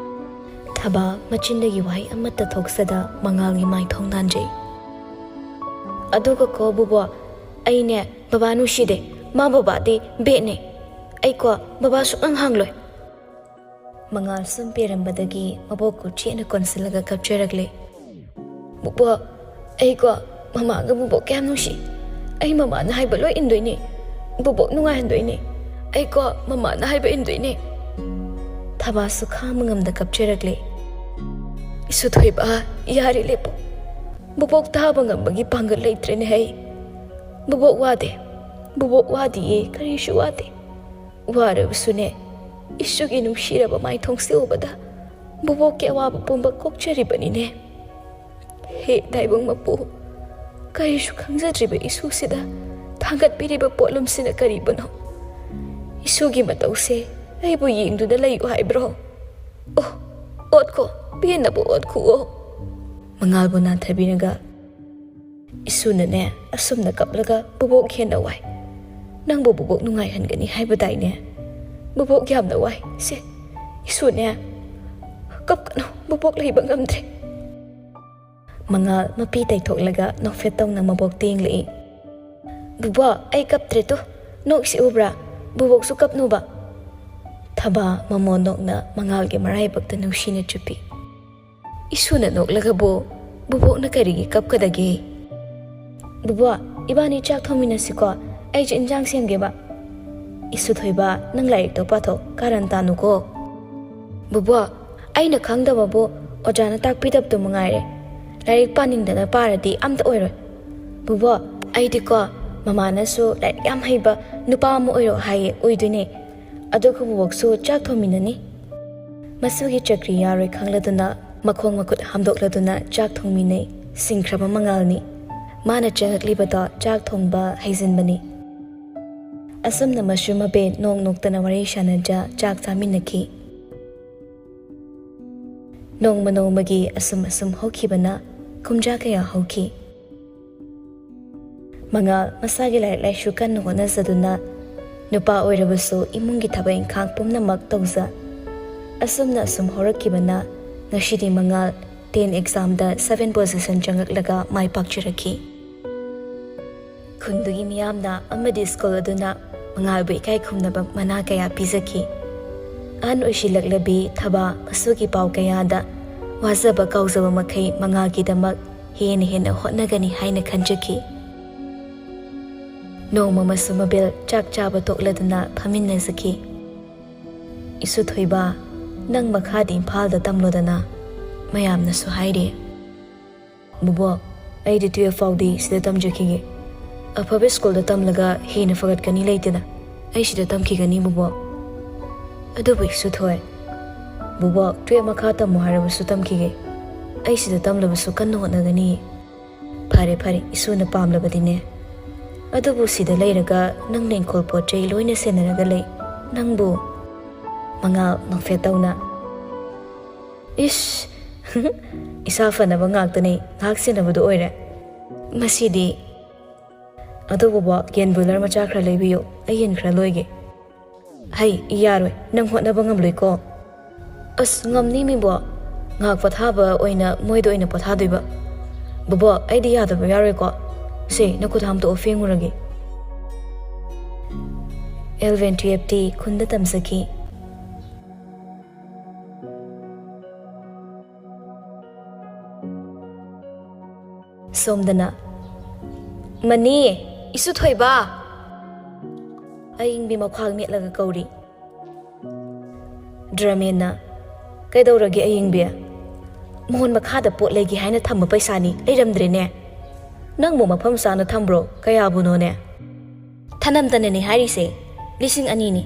ꯊꯕꯥ ꯃꯆꯤꯟꯗꯒꯤ ꯋꯥꯍꯩ ꯑꯃꯠꯇ ꯊꯣꯛꯆꯗ ꯃꯉꯥꯜꯒꯤ ꯃꯥꯏꯊꯣꯡ ꯅꯥꯟꯖꯩ꯫ "ꯑꯗꯨꯒꯀꯣ ꯕꯣꯕꯣꯛ, ꯑꯩꯅꯦ ꯕꯕꯥ ꯅꯨꯡꯁꯤꯗꯦ꯫ ꯃꯥ ꯕꯕꯥꯗꯤ ꯕꯦꯠꯅꯦ꯫ ꯑꯩꯀꯣ ꯕꯕꯥ ꯁꯨꯛꯍꯪ ꯍꯪꯂꯣꯏ꯫" ꯃꯉꯥꯜ ꯁꯨꯝ ꯄꯦꯔꯝꯕꯗꯒꯤ ꯃꯕꯣꯛ ꯈꯨꯠ ꯆꯦꯠꯅ ꯀꯣꯟꯁꯤꯜꯂꯒ ꯀꯞꯆꯔꯛꯂꯦ꯫ "ꯕꯨꯕꯣꯛ, ꯑꯩꯀꯣ ꯃꯃꯥꯒ ꯕꯨꯕꯣꯛ ꯀꯌꯥꯝ ꯅꯨꯡꯁꯤ꯫ ꯑꯩ ꯃꯃꯥꯅ ꯍꯥꯏꯕ ꯂꯣꯏ ꯏꯟꯗꯣꯏꯅꯦ꯫ ꯕꯨꯕꯣꯛ ꯅꯨꯡꯉꯥꯏꯍꯟꯗꯣꯏꯅꯦ꯫ ꯑꯩꯀꯣ ꯃꯃꯥꯅ ꯍꯥꯏꯕ ꯏꯟꯗꯣꯏꯅꯦ꯫" ꯊꯕꯥꯁꯨ ꯈꯥꯡꯕ ꯉꯝꯗ ꯀꯞꯆꯔꯛꯂꯦ꯫ "ꯏꯁꯨ ꯊꯣꯏꯕ, ꯌꯥꯔꯦ ꯂꯦꯞꯄꯣ꯫ ꯕꯨꯕꯣꯛ ꯊꯥꯕ ꯉꯝꯕꯒꯤ ꯄꯥꯡꯒꯜ ꯂꯩꯇ꯭ꯔꯦꯅꯦ ꯍꯩ꯫ ꯕꯨꯕꯣꯛ ꯋꯥꯗꯦ꯫ ꯕꯨꯕꯣꯛ ꯋꯥꯗꯤꯌꯦ, ꯀꯔꯤꯁꯨ ꯋꯥꯗꯦ꯫ ꯋꯥꯔꯕꯁꯨꯅꯦ, ꯏꯁꯨꯒꯤ ꯅꯨꯡꯁꯤꯔꯕ ꯃꯥꯏꯊꯣꯡꯁꯤ ꯎꯕꯗ ꯕꯨꯕꯣꯛꯀꯤ ꯑꯋꯥꯕ ꯄꯨꯝꯕ ꯀꯣꯛꯆꯔꯤꯕꯅꯤꯅꯦ꯫ ꯍꯦ ꯇꯥꯏꯕꯪ ꯃꯄꯨ, ꯀꯔꯤꯁꯨ ꯈꯪꯖꯗ꯭ꯔꯤꯕ ꯏꯁꯨꯁꯤꯗ ꯊꯥꯡꯒꯠꯄꯤꯔꯤꯕ ꯄꯣꯠꯂꯨꯝꯁꯤꯅ ꯀꯔꯤꯕꯨꯅꯣ? ꯏꯁꯨꯒꯤ ꯃꯇꯧꯁꯦ ꯑꯩꯕꯨ ꯌꯦꯡꯗꯨꯅ ꯂꯩꯌꯨ ꯍꯥꯏꯕ꯭ꯔꯣ? ꯑꯣ, ꯑꯣꯠꯈꯣ, ꯄꯦꯟꯅꯕ ꯑꯣꯠꯈꯨꯑꯣ꯫" ꯃꯉꯥꯜꯕꯨ ꯅꯥꯟꯊꯕꯤꯔꯒ, "ꯏꯁꯨꯅꯅꯦ, ꯑꯁꯨꯝꯅ ꯀꯞꯂꯒ ꯕꯨꯕꯣꯛ ꯍꯦꯟꯅ ꯋꯥꯏ꯫ ꯅꯪꯕꯨ ꯕꯨꯕꯣꯛ ꯅꯨꯡꯉꯥꯏꯍꯟꯒꯅꯤ ꯍꯥꯏꯕꯗꯥꯏꯅꯦ? ꯕꯨꯕꯣꯛ ꯌꯥꯝꯅ ꯋꯥꯏ꯫ ꯁꯦ, ꯏꯁꯨꯅꯦ, ꯀꯞꯀꯅꯨ, ꯕꯨꯕꯣꯛ ꯂꯩꯕ ꯉꯝꯗ꯭ꯔꯦ꯫" ꯃꯉꯥꯜ ꯃꯄꯤ ꯇꯩꯊꯣꯛꯂꯒ ꯅꯣꯛꯐꯦꯠ ꯇꯧꯅ ꯃꯕꯣꯛꯇ ꯌꯦꯡꯂꯛꯏ꯫ "ꯕꯨꯕꯣꯛ, ꯑꯩ ꯀꯞꯇ꯭ꯔꯦ ꯇꯨ꯫ ꯅꯣꯛꯁꯤ ꯎꯕ꯭ꯔꯥ? ꯕꯨꯕꯣꯛꯁꯨ ꯀꯞꯅꯨꯕ꯫" ꯊꯕꯥ ꯃꯃꯣꯟ ꯅꯣꯛꯅ ꯃꯉꯥꯜꯒꯤ ꯃꯔꯥꯏꯕꯛꯇ ꯅꯨꯡꯁꯤꯅ ꯆꯨꯞꯄꯤ꯫ "ꯏꯁꯨꯅ ꯅꯣꯛꯂꯒꯕꯨ ꯕꯨꯕꯣꯛꯅ ꯀꯔꯤꯒꯤ ꯀꯞꯀꯗꯒꯦ?" "ꯕꯨꯕꯣꯛ, ꯏꯕꯥꯅꯤ ꯆꯥꯛ ꯊꯣꯡꯃꯤꯟꯅꯁꯤꯀꯣ꯫ ꯑꯩꯁꯨ ꯏꯟꯖꯥꯡ ꯁꯦꯝꯒꯦꯕ꯫" "ꯏꯁꯨ ꯊꯣꯏꯕ, ꯅꯪ ꯂꯥꯏꯔꯤꯛꯇꯣ ꯄꯥꯊꯣꯛ, ꯀꯥꯔꯟ ꯇꯥꯅꯨꯀꯣ꯫" "ꯕꯨꯕꯣꯛ, ꯑꯩꯅ ꯈꯪꯗꯕꯕꯨ ꯑꯣꯖꯥꯅ ꯇꯥꯛꯄꯤꯗꯕꯗꯨ ꯃꯉꯥꯏꯔꯦ꯫ ꯂꯥꯏꯔꯤꯛ ꯄꯥꯅꯤꯡꯗꯅ ꯄꯥꯔꯗꯤ ꯑꯝꯇ ꯑꯣꯏꯔꯣꯏ꯫" "ꯕꯨꯕꯣꯛ, ꯑꯩꯗꯤꯀꯣ ꯃꯃꯥꯅꯁꯨ ꯂꯥꯏꯔꯤꯛ ꯌꯥꯝ ꯍꯩꯕ ꯅꯨꯄꯥ ꯑꯃ ꯑꯣꯏꯔꯣ ꯍꯥꯏꯌꯦ, ꯑꯣꯏꯗꯣꯏꯅꯦ꯫ ꯑꯗꯨꯒ ꯕꯨꯕꯣꯛꯁꯨ ꯆꯥꯛ ꯊꯣꯡꯃꯤꯟꯅꯅꯤ꯫" ꯃꯁꯨꯒꯤ ꯆꯀ꯭ꯔꯤ ꯌꯥꯔꯣꯏ ꯈꯪꯂꯗꯨꯅ ꯃꯈꯣꯡ ꯃꯈꯨꯠ ꯍꯥꯝꯗꯣꯛꯂꯗꯨꯅ ꯆꯥꯛ ꯊꯣꯡꯃꯤꯟꯅꯩ꯫ ꯁꯤꯡꯈ꯭ꯔꯕ ꯃꯉꯥꯜꯅꯤ꯫ ꯃꯥꯅ ꯆꯪꯉꯛꯂꯤꯕꯗꯣ ꯆꯥꯛ ꯊꯣꯡꯕ ꯍꯩꯖꯤꯟꯕꯅꯤ꯫ ꯑꯁꯨꯝꯅ ꯃꯁꯨ ꯃꯕꯦ ꯅꯣꯡ ꯅꯣꯛꯇꯅ ꯋꯥꯔꯤ ꯁꯥꯅꯖ ꯆꯥꯛ ꯆꯥꯃꯤꯟꯅꯈꯤ꯫ ꯅꯣꯡꯃ ꯅꯣꯡꯃꯒꯤ ꯑꯁꯨꯝ ꯑꯁꯨꯝ ꯍꯧꯈꯤꯕꯅ ꯀꯨꯝꯖꯥ ꯀꯌꯥ ꯍꯧꯈꯤ꯫ ꯃꯉꯥꯜ ꯃꯁꯥꯒꯤ ꯂꯥꯏꯔꯤꯛ ꯂꯥꯏꯁꯨ ꯀꯟꯅ ꯍꯣꯠꯅꯖꯗꯨꯅ ꯅꯨꯄꯥ ꯑꯣꯏꯔꯕꯁꯨ ꯏꯃꯨꯡꯒꯤ ꯊꯕꯛ ꯏꯪꯈꯥꯡ ꯄꯨꯝꯅꯃꯛ ꯇꯧꯖ꯫ ꯑꯁꯨꯝꯅ ꯑꯁꯨꯝ ꯍꯧꯔꯛꯈꯤꯕꯅ ꯉꯁꯤꯗꯤ ꯃꯉꯥꯜ ꯇꯦꯟ ꯑꯦꯛꯖꯥꯝꯗ ꯁꯚꯦꯟ ꯄꯣꯖꯤꯁꯟ ꯆꯪꯉꯛꯂꯒ ꯃꯥꯏ ꯄꯥꯛꯆꯔꯛꯈꯤ꯫ ꯈꯨꯟꯗꯨꯒꯤ ꯃꯤꯌꯥꯝꯅ ꯑꯃꯗꯤ ꯁ꯭ꯀꯨꯜ ꯑꯗꯨꯅ ꯃꯉꯥꯜꯕꯨ ꯏꯀꯥꯏ ꯈꯨꯝꯅꯕ ꯃꯅꯥ ꯀꯌꯥ ꯄꯤꯖꯈꯤ꯫ ꯑꯍꯟ ꯑꯣꯏꯁꯤꯜꯂꯛꯂꯕꯤ ꯊꯕꯥ ꯃꯁꯨꯒꯤ ꯄꯥꯎ ꯀꯌꯥꯗ ꯋꯥꯖꯕ ꯀꯥꯎꯖꯕ ꯃꯈꯩ ꯃꯉꯥꯜꯒꯤꯗꯃꯛ ꯍꯦꯟꯅ ꯍꯦꯟꯅ ꯍꯣꯠꯅꯒꯅꯤ ꯍꯥꯏꯅ ꯈꯟꯖꯈꯤ꯫ ꯅꯣꯡꯃ ꯃꯁꯨ ꯃꯕꯦꯜ ꯆꯥꯛ ꯆꯥꯕ ꯇꯣꯛꯂꯗꯨꯅ ꯐꯝꯃꯤꯟꯅꯖꯈꯤ꯫ "ꯏꯁꯨ ꯊꯣꯏꯕ, ꯅꯪ ꯃꯈꯥꯗꯤ ꯏꯝꯐꯥꯜꯗ ꯇꯝꯂꯣꯗꯅ, ꯃꯌꯥꯝꯅꯁꯨ ꯍꯥꯏꯔꯤ꯫" "ꯕꯨꯕꯣꯛ, ꯑꯩꯗꯤ ꯇꯨꯌꯦꯜꯐ ꯐꯥꯎꯗꯤ ꯁꯤꯗ ꯇꯝꯖꯈꯤꯒꯦ꯫ ꯑꯐꯕ ꯁ꯭ꯀꯨꯜꯗ ꯇꯝꯂꯒ ꯍꯦꯟꯅ ꯐꯒꯠꯀꯅꯤ ꯂꯩꯇꯦꯗ꯫ ꯑꯩ ꯁꯤꯗ ꯇꯝꯈꯤꯒꯅꯤ, ꯕꯨꯕꯣꯛ꯫" "ꯑꯗꯨꯕꯨ ꯏꯁꯨ ꯊꯣꯏ꯫" "ꯕꯨꯕꯣꯛ, ꯇꯨꯌꯦꯜꯐ ꯃꯈꯥ ꯇꯝꯃꯨ ꯍꯥꯏꯔꯕꯁꯨ ꯇꯝꯈꯤꯒꯦ꯫ ꯑꯩ ꯁꯤꯗ ꯇꯝꯂꯕꯁꯨ ꯀꯟꯅ ꯍꯣꯠꯅꯒꯅꯤ꯫" "ꯐꯔꯦ, ꯐꯔꯦ, ꯏꯁꯨꯅ ꯄꯥꯝꯂꯕꯗꯤꯅꯦ꯫ ꯑꯗꯨꯕꯨ ꯁꯤꯗ ꯂꯩꯔꯒ ꯅꯪꯅ ꯏꯪꯈꯣꯜ ꯄꯣꯠ ꯆꯩ ꯂꯣꯏꯅ ꯁꯦꯟꯅꯔꯒ ꯂꯩ꯫ ꯅꯪꯕꯨ?" ꯃꯉꯥꯜ ꯅꯣꯛꯐꯦꯠ ꯇꯧꯅ, "ꯏꯁ, ꯏꯁꯥ ꯐꯅꯕ ꯉꯥꯛꯇꯅꯦ ꯉꯥꯏꯍꯥꯛ ꯁꯦꯟꯅꯕꯗꯨ ꯑꯣꯏꯔꯦ꯫ ꯃꯁꯤꯗꯤ꯫ ꯑꯗꯨ ꯕꯣꯕꯣꯛ, ꯌꯦꯟ ꯕꯣꯏꯂꯔ ꯃꯆꯥ ꯈꯔ ꯂꯩꯕꯤꯌꯨ, ꯑꯩ ꯌꯦꯟ ꯈꯔ ꯂꯣꯏꯒꯦ꯫" "ꯍꯩ, ꯌꯥꯔꯣꯏ, ꯅꯪ ꯍꯣꯠꯅꯕ ꯉꯝꯂꯣꯏꯀꯣ꯫" "ꯑꯁ, ꯉꯝꯅꯤ ꯃꯤꯕꯣ, ꯉꯥꯏꯍꯥꯛ ꯄꯣꯊꯥꯕ ꯑꯣꯏꯅ ꯃꯣꯏꯗ ꯑꯣꯏꯅ ꯄꯣꯊꯥꯗꯣꯏꯕ꯫ ꯕꯣꯕꯣꯛ, ꯑꯩꯗꯤ ꯌꯥꯗꯕ ꯌꯥꯔꯣꯏꯀꯣ꯫ ꯁꯦ, ꯅꯈꯨꯠ ꯍꯥꯝꯇꯣꯛꯑꯣ, ꯐꯦꯡꯉꯨꯔꯒꯦ꯫" ꯑꯦꯂꯚꯦꯟ ꯇꯨꯌꯦꯜꯐꯇꯤ ꯈꯨꯟꯗ ꯇꯝꯖꯈꯤ꯫ ꯁꯣꯝꯗꯅ, "ꯃꯅꯤ, ꯏꯁꯨ ꯊꯣꯏꯕ!" ꯑꯌꯤꯡꯕꯤ ꯃꯈ꯭ꯋꯥꯡ ꯅꯦꯠꯂꯒ ꯀꯧꯔꯤ꯫ ꯗ꯭ꯔꯃꯦꯟꯅ, "ꯀꯩꯗꯧꯔꯒꯦ ꯑꯌꯤꯡꯕꯤ? ꯃꯣꯟ ꯃꯈꯥꯗ ꯄꯣꯠ ꯂꯩꯒꯦ ꯍꯥꯏꯅ ꯊꯝꯕ ꯄꯩꯁꯥꯅꯤ, ꯂꯩꯔꯝꯗ꯭ꯔꯦꯅꯦ꯫ ꯅꯪꯕꯨ ꯃꯐꯝ ꯆꯥꯅ ꯊꯝꯕ꯭ꯔꯣ? ꯀꯌꯥꯕꯨꯅꯣꯅꯦ?" "ꯊꯅꯝꯇꯅꯅꯦ ꯍꯥꯏꯔꯤꯁꯦ, ꯂꯤꯁꯤꯡ ꯑꯅꯤꯅꯤ꯫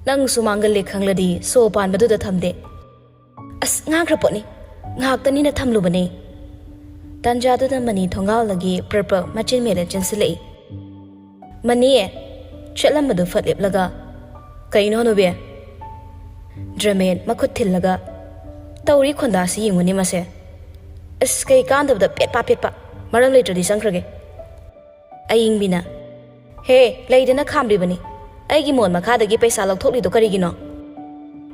ꯅꯪꯁꯨ ꯃꯥꯡꯒꯜꯂꯦ ꯈꯪꯂꯗꯤ ꯁꯣ ꯄꯥꯟꯕꯗꯨꯗ ꯊꯝꯗꯦ꯫" "ꯑꯁ, ꯉꯥꯡꯈ꯭ꯔ ꯄꯣꯠꯅꯤ, ꯉꯥꯏꯍꯥꯛꯇꯅꯤꯅ ꯊꯝꯂꯨꯕꯅꯦ꯫" ꯇꯥꯟꯖꯥꯗꯨꯗ ꯃꯅꯤ ꯊꯣꯡꯒꯥꯜꯗꯒꯤ ꯄ꯭ꯔꯞ ꯄ꯭ꯔꯞ ꯃꯆꯤꯟ ꯃꯦꯠꯂ ꯆꯦꯟꯁꯤꯜꯂꯛꯏ꯫ "ꯃꯅꯤ!" ꯆꯠꯂꯝꯕꯗꯨ ꯐꯠ ꯂꯦꯞꯂꯒ, "ꯀꯩꯅꯣ ꯍꯅꯨꯕꯤ?" ꯗ꯭ꯔꯃꯦꯟ ꯃꯈꯨꯠ ꯊꯤꯜꯂꯒ, "ꯇꯧꯔꯤ ꯈꯣꯟꯗꯥꯁꯤ ꯌꯦꯡꯉꯨꯅꯦ ꯃꯁꯦ꯫ ꯑꯁ, ꯀꯩ ꯀꯥꯟꯗꯕꯗ ꯄꯦꯠꯄ ꯄꯦꯠꯄ, ꯃꯔꯝ ꯂꯩꯇ꯭ꯔꯗꯤ ꯆꯪꯈ꯭ꯔꯒꯦ꯫" ꯑꯌꯤꯡꯕꯤꯅ, "ꯍꯦ, ꯂꯩꯗꯅ ꯈꯥꯝꯂꯤꯕꯅꯤ꯫ ꯑꯩꯒꯤ ꯃꯣꯟ ꯃꯈꯥꯗꯒꯤ ꯄꯩꯁꯥ ꯂꯧꯊꯣꯛꯂꯤꯗꯣ ꯀꯔꯤꯒꯤꯅꯣ?"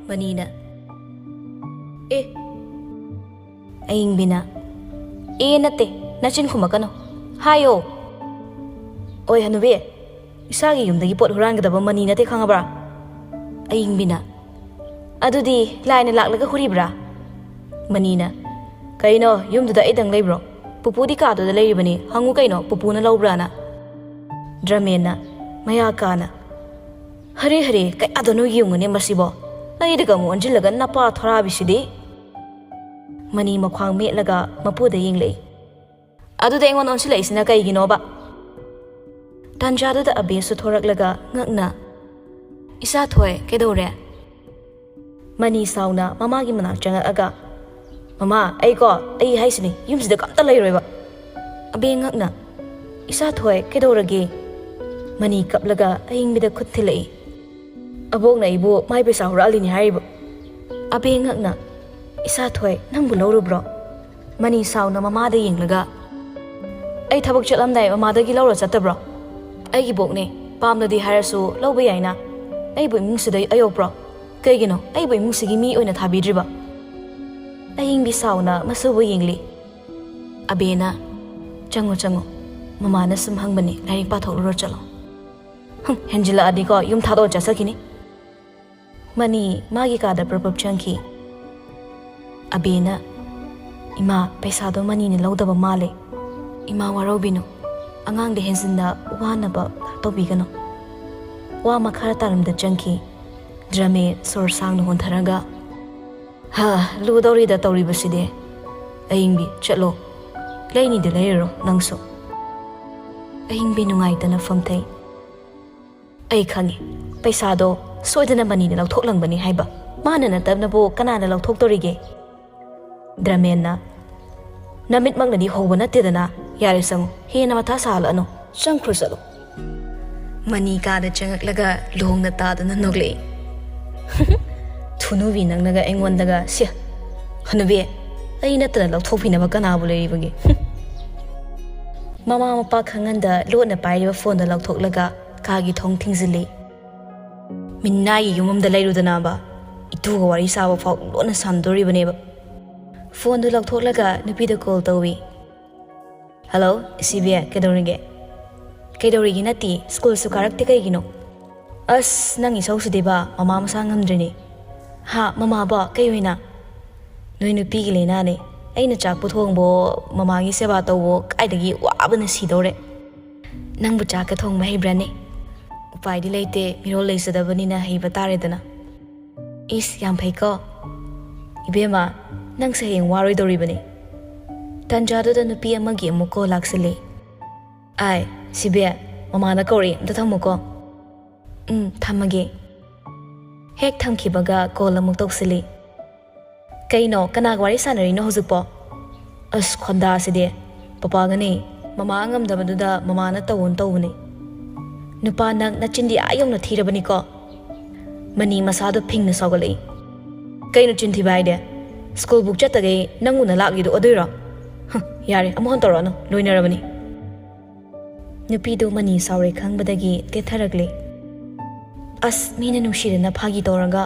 ꯃꯅꯤꯅ, "ꯑꯦ!" ꯑꯌꯤꯡꯕꯤꯅ, "ꯑꯦ ꯅꯠꯇꯦ, ꯅꯆꯤꯟ ꯈꯨꯝꯃꯛꯀꯅꯨ꯫ ꯍꯥꯏꯌꯣ!" "ꯑꯣꯏ ꯍꯅꯨꯕꯤ, ꯏꯁꯥꯒꯤ ꯌꯨꯝꯗꯒꯤ ꯄꯣꯠ ꯍꯨꯔꯥꯟꯒꯗꯕ ꯃꯅꯤ ꯅꯠꯇꯦ, ꯈꯪꯉꯕ꯭ꯔꯥ?" ꯑꯌꯤꯡꯕꯤꯅ, "ꯑꯗꯨꯗꯤ ꯂꯥꯏꯅ ꯂꯥꯛꯂꯒ ꯍꯨꯔꯤꯕ꯭ꯔꯥ?" ꯃꯅꯤꯅ, "ꯀꯩꯅꯣ, ꯌꯨꯝꯗꯨꯗ ꯑꯩꯗꯪ ꯂꯩꯕ꯭ꯔꯣ? ꯄꯨꯄꯨꯗꯤ ꯀꯥꯗꯨꯗ ꯂꯩꯔꯤꯕꯅꯤ, ꯍꯪꯉꯨ ꯀꯩꯅꯣ, ꯄꯨꯄꯨꯅ ꯂꯧꯕ꯭ꯔꯥꯅ?" ꯗ꯭ꯔꯃꯦꯟꯅ, ꯃꯌꯥ ꯀꯥꯅ, "ꯍꯔꯦ ꯍꯔꯦ, ꯀꯌꯥꯗꯅꯣ ꯌꯦꯡꯉꯨꯅꯦ ꯃꯁꯤꯕꯣ, ꯅꯪꯒꯤꯗꯒ ꯑꯃꯨꯛ ꯑꯣꯟꯁꯤꯜꯂꯒ ꯅꯄꯥ ꯊꯣꯔꯥꯕꯤꯁꯤꯗꯤ!" ꯃꯅꯤ ꯃꯈ꯭ꯋꯥꯡ ꯃꯦꯠꯂꯒ ꯃꯄꯨꯗ ꯌꯦꯡꯂꯛꯏ꯫ "ꯑꯗꯨꯗ ꯑꯩꯉꯣꯟꯗ ꯑꯣꯟꯁꯤꯜꯂꯛꯏꯁꯤꯅ ꯀꯩꯒꯤꯅꯣꯕ?" ꯇꯥꯟꯖꯥꯗꯨꯗ ꯑꯕꯦꯁꯨ ꯊꯣꯔꯛꯂꯒ ꯉꯛꯅ, "ꯏꯆꯥ ꯊꯣꯏ, ꯀꯩꯗꯧꯔꯦ?" ꯃꯅꯤ ꯁꯥꯎꯅ ꯃꯃꯥꯒꯤ ꯃꯅꯥꯛ ꯆꯪꯉꯛꯑꯒ, "ꯃꯃꯥ, ꯑꯩꯀꯣ, ꯑꯩ ꯍꯥꯏꯁꯤꯅꯤ, ꯌꯨꯝꯁꯤꯗ ꯀꯝꯇ ꯂꯩꯔꯣꯏꯕ꯫" ꯑꯕꯦ ꯉꯛꯅ, "ꯏꯆꯥ ꯊꯣꯏ, ꯀꯩꯗꯧꯔꯒꯦ?" ꯃꯅꯤ ꯀꯞꯂꯒ ꯑꯏꯪꯕꯤꯗ ꯈꯨꯠ ꯊꯤꯜꯂꯛꯏ꯫ "ꯑꯕꯣꯛꯅ ꯑꯩꯕꯨ ꯃꯥꯏ ꯄꯩꯁꯥ ꯍꯨꯔꯥꯜꯂꯤꯅꯤ ꯍꯥꯏꯔꯤꯕ꯫" ꯑꯕꯦ ꯉꯛꯅ, "ꯏꯆꯥ ꯊꯣꯏ, ꯅꯪꯕꯨ ꯂꯧꯔꯨꯕ꯭ꯔꯣ?" ꯃꯅꯤ ꯁꯥꯎꯅ ꯃꯃꯥꯗ ꯌꯦꯡꯂꯒ, "ꯑꯩ ꯊꯕꯛ ꯆꯠꯂꯝꯗꯥꯏ ꯃꯃꯥꯗꯒꯤ ꯂꯧꯔ ꯆꯠꯇꯕ꯭ꯔꯣ? ꯑꯩꯒꯤ ꯕꯣꯛꯅꯦ, ꯄꯥꯝꯗꯗꯤ ꯍꯥꯏꯔꯁꯨ ꯂꯧꯕ ꯌꯥꯏꯅ꯫ ꯑꯩꯕꯨ ꯏꯃꯨꯡꯁꯤꯗ ꯑꯌꯣꯛꯄ꯭ꯔꯣ? ꯀꯩꯒꯤꯅꯣ ꯑꯩꯕꯨ ꯏꯃꯨꯡꯁꯤꯒꯤ ꯃꯤ ꯑꯣꯏꯅ ꯊꯥꯕꯤꯗ꯭ꯔꯤꯕ?" ꯑꯍꯤꯡꯕꯤ ꯁꯥꯎꯅ ꯃꯁꯨꯕꯨ ꯌꯦꯡꯂꯤ꯫ ꯑꯕꯦꯅ, "ꯆꯪꯉꯣ, ꯆꯪꯉꯣ, ꯃꯃꯥꯅ ꯁꯨꯝ ꯍꯪꯕꯅꯦ, ꯂꯥꯏꯔꯤꯛ ꯄꯥꯊꯣꯛꯂꯨꯔꯣ ꯆꯠꯂꯣ꯫" "ꯍꯨꯝ, ꯍꯦꯟꯖꯤꯜꯂꯛꯑꯗꯤꯀꯣ ꯌꯨꯝ ꯊꯥꯗꯣꯛꯑ ꯆꯠꯆꯈꯤꯅꯤ꯫" ꯃꯅꯤ ꯃꯥꯒꯤ ꯀꯥꯗ ꯄ꯭ꯔꯞ ꯄ꯭ꯔꯞ ꯆꯪꯈꯤ꯫ ꯑꯕꯦꯅ, "ꯏꯃꯥ, ꯄꯩꯁꯥꯗꯣ ꯃꯅꯤꯅ ꯂꯧꯗꯕ ꯃꯥꯜꯂꯦ꯫ ꯏꯃꯥ ꯋꯥꯔꯧꯕꯤꯅꯨ, ꯑꯉꯥꯡꯗ ꯍꯦꯟꯖꯤꯟꯅ ꯋꯥꯅꯕ ꯇꯧꯕꯤꯒꯅꯨ꯫" ꯋꯥ ꯃꯈꯥ ꯇꯥꯔꯝꯗ ꯆꯪꯈꯤ꯫ ꯗ꯭ꯔꯃꯦ ꯁꯣꯔ ꯁꯥꯡꯅ ꯍꯣꯟꯊꯔꯒ, "ꯍꯥ, ꯂꯨꯗꯧꯔꯤꯗ ꯇꯧꯔꯤꯕꯁꯤꯗꯤ꯫ ꯑꯌꯤꯡꯕꯤ, ꯆꯠꯂꯣ꯫ ꯂꯩꯅꯤꯗꯤ ꯂꯩꯔꯨꯔꯣ ꯅꯪꯁꯨ꯫" ꯑꯍꯤꯡꯕꯤ ꯅꯨꯡꯉꯥꯏꯇꯅ ꯐꯝꯊꯩ꯫ "ꯑꯩ ꯈꯪꯉꯤ, ꯄꯩꯁꯥꯗꯣ ꯁꯣꯏꯗꯅ ꯃꯅꯤꯅ ꯂꯧꯊꯣꯛꯂꯝꯒꯅꯤ ꯍꯥꯏꯕ꯫ ꯃꯥꯅ ꯅꯠꯇꯅꯕꯨ ꯀꯅꯥꯅ ꯂꯧꯊꯣꯛꯇꯣꯔꯤꯒꯦ?" ꯗ꯭ꯔꯃꯦꯟꯅ, "ꯅꯃꯤꯠꯃꯛꯅꯗꯤ ꯍꯧꯕ ꯅꯠꯇꯦꯗꯅ꯫ ꯌꯥꯔꯦ, ꯆꯪꯉꯨ, ꯍꯦꯟꯅ ꯃꯊꯥ ꯁꯥꯍꯜꯂꯛꯑꯅꯨ꯫ ꯆꯪꯈ꯭ꯔꯣ, ꯆꯠꯂꯣ꯫" ꯃꯅꯤ ꯀꯥꯗ ꯆꯪꯉꯛꯂꯒ ꯂꯨꯍꯣꯡꯅ ꯇꯥꯗꯨꯅ ꯅꯣꯛꯂꯛꯏ꯫ "ꯊꯨꯅꯨꯕꯤ ꯅꯪꯅꯒ ꯑꯩꯉꯣꯟꯗꯒ, ꯁꯦ, ꯍꯅꯨꯕꯤ, ꯑꯩ ꯅꯠꯇꯅ ꯂꯧꯊꯣꯛꯄꯤꯅꯕ ꯀꯅꯥꯕꯨ ꯂꯩꯔꯤꯕꯒꯦ?" ꯃꯃꯥ ꯃꯄꯥ ꯈꯪꯍꯟꯗ ꯂꯣꯠꯅ ꯄꯥꯏꯔꯤꯕ ꯐꯣꯟꯗꯣ ꯂꯧꯊꯣꯛꯂꯒ ꯀꯥꯒꯤ ꯊꯣꯡ ꯊꯤꯡꯖꯤꯜꯂꯤ꯫ "ꯃꯤꯅꯥꯏꯒꯤ ꯌꯨꯝ ꯑꯃꯗ ꯂꯩꯔꯨꯗꯅꯕ, ꯏꯇꯨꯒ ꯋꯥꯔꯤ ꯁꯥꯕ ꯐꯥꯎ ꯂꯣꯟꯅ ꯁꯥꯟꯗꯣꯔꯤꯕꯅꯦꯕ꯫" ꯐꯣꯟꯗꯨ ꯂꯧꯊꯣꯛꯂꯒ ꯅꯨꯄꯤꯗ ꯀꯣꯜ ꯇꯧꯏ꯫ "ꯍꯜꯂꯣ, ꯏꯆꯦꯕꯤ, ꯀꯩꯗꯧꯔꯤꯒꯦ?" "ꯀꯩꯗꯧꯔꯤꯒꯦ ꯅꯠꯇꯦ, ꯁ꯭ꯀꯨꯜꯁꯨ ꯀꯥꯔꯛꯇꯦ ꯀꯩꯒꯤꯅꯣ?" "ꯑꯁ, ꯅꯪ ꯏꯁꯧꯁꯤꯗꯤꯕ, ꯃꯃꯥ ꯃꯁꯥ ꯉꯝꯗ꯭ꯔꯤꯅꯦ꯫" ꯍꯥ, ꯃꯃꯥꯕꯣ? ꯀꯩ ꯑꯣꯏꯅ? ꯅꯣꯏ ꯅꯨꯄꯤꯒꯤ ꯂꯥꯏꯅꯥꯅꯦ꯫ ꯑꯩꯅ ꯆꯥꯛꯄꯨ ꯊꯣꯡꯕꯣ, ꯃꯃꯥꯒꯤ ꯁꯦꯕꯥ ꯇꯧꯕꯣ, ꯀꯥꯏꯗꯒꯤ ꯋꯥꯕꯅ ꯁꯤꯗꯧꯔꯦ꯫ ꯅꯪꯕꯨ ꯆꯥꯛꯀ ꯊꯣꯡꯕ ꯍꯩꯕ꯭ꯔꯥꯅꯦ? ꯎꯄꯥꯏꯗꯤ ꯂꯩꯇꯦ, ꯃꯤꯔꯣꯜ ꯂꯩꯖꯗꯕꯅꯤꯅ ꯍꯩꯕ ꯇꯥꯔꯦꯗꯅ꯫ ꯏꯁ, ꯌꯥꯝ ꯐꯩꯀꯣ꯫ ꯏꯕꯦꯝꯃ, ꯅꯪꯁꯦ ꯍꯌꯦꯡ ꯋꯥꯔꯣꯏꯗꯧꯔꯤꯕꯅꯤ꯫ ꯇꯟꯖꯥꯗꯨꯗ ꯅꯨꯄꯤ ꯑꯃꯒꯤ ꯑꯃꯨꯛ ꯀꯣꯜ ꯂꯥꯛꯁꯤꯜꯂꯤ꯫ ꯑꯥꯏ, ꯁꯤꯕꯦ, ꯃꯃꯥꯅ ꯀꯧꯔꯛꯏ, ꯑꯝꯇ ꯊꯝꯃꯨꯀꯣ꯫ ꯎꯝ, ꯊꯝꯃꯒꯦ꯫ ꯍꯦꯛ ꯊꯝꯈꯤꯕꯒ ꯀꯣꯜ ꯑꯃꯨꯛ ꯇꯧꯁꯤꯜꯂꯤ꯫ ꯀꯩꯅꯣ, ꯀꯅꯥꯒ ꯋꯥꯔꯤ ꯁꯥꯟꯅꯔꯤꯅꯣ ꯍꯧꯖꯤꯛꯄꯣ? ꯑꯁ, ꯈꯣꯟꯗꯥꯁꯤꯗꯤ꯫ ꯄꯄꯥꯒꯅꯦ꯫ ꯃꯃꯥ ꯉꯝꯗꯕꯗꯨꯗ ꯃꯃꯥꯅ ꯇꯧꯋꯣꯅ ꯇꯧꯕꯅꯦ꯫ ꯅꯨꯄꯥ ꯅꯪ ꯅꯆꯤꯟꯗꯤ ꯑꯥ ꯌꯧꯅ ꯊꯤꯔꯕꯅꯤꯀꯣ꯫ ꯃꯅꯤ ꯃꯁꯥꯗꯣ ꯐꯤꯡꯅ ꯁꯥꯎꯒꯠꯂꯛꯏ꯫ ꯀꯩꯅꯣ ꯆꯤꯟ ꯊꯤꯕ ꯍꯥꯏꯗꯤ? ꯁ꯭ꯀꯨꯜꯕꯨꯛ ꯆꯠꯇꯈꯩ ꯅꯪ ꯎꯅ ꯂꯥꯛꯂꯤꯗꯣ ꯑꯗꯨꯏꯔꯣ? ꯍꯨꯝ, ꯌꯥꯔꯦ, ꯑꯃꯨꯛ ꯍꯟꯅ ꯇꯧꯔꯛꯑꯅꯨ, ꯂꯣꯏꯅꯔꯕꯅꯤ꯫ ꯅꯨꯄꯤꯗꯨ ꯃꯅꯤ ꯁꯥꯎꯔꯦ ꯈꯪꯕꯗꯒꯤ ꯇꯦꯊꯔꯛꯂꯦ꯫ ꯑꯁ, ꯃꯤꯅ ꯅꯨꯡꯁꯤꯗꯅ ꯐꯥꯒꯤ ꯇꯧꯔꯒ꯫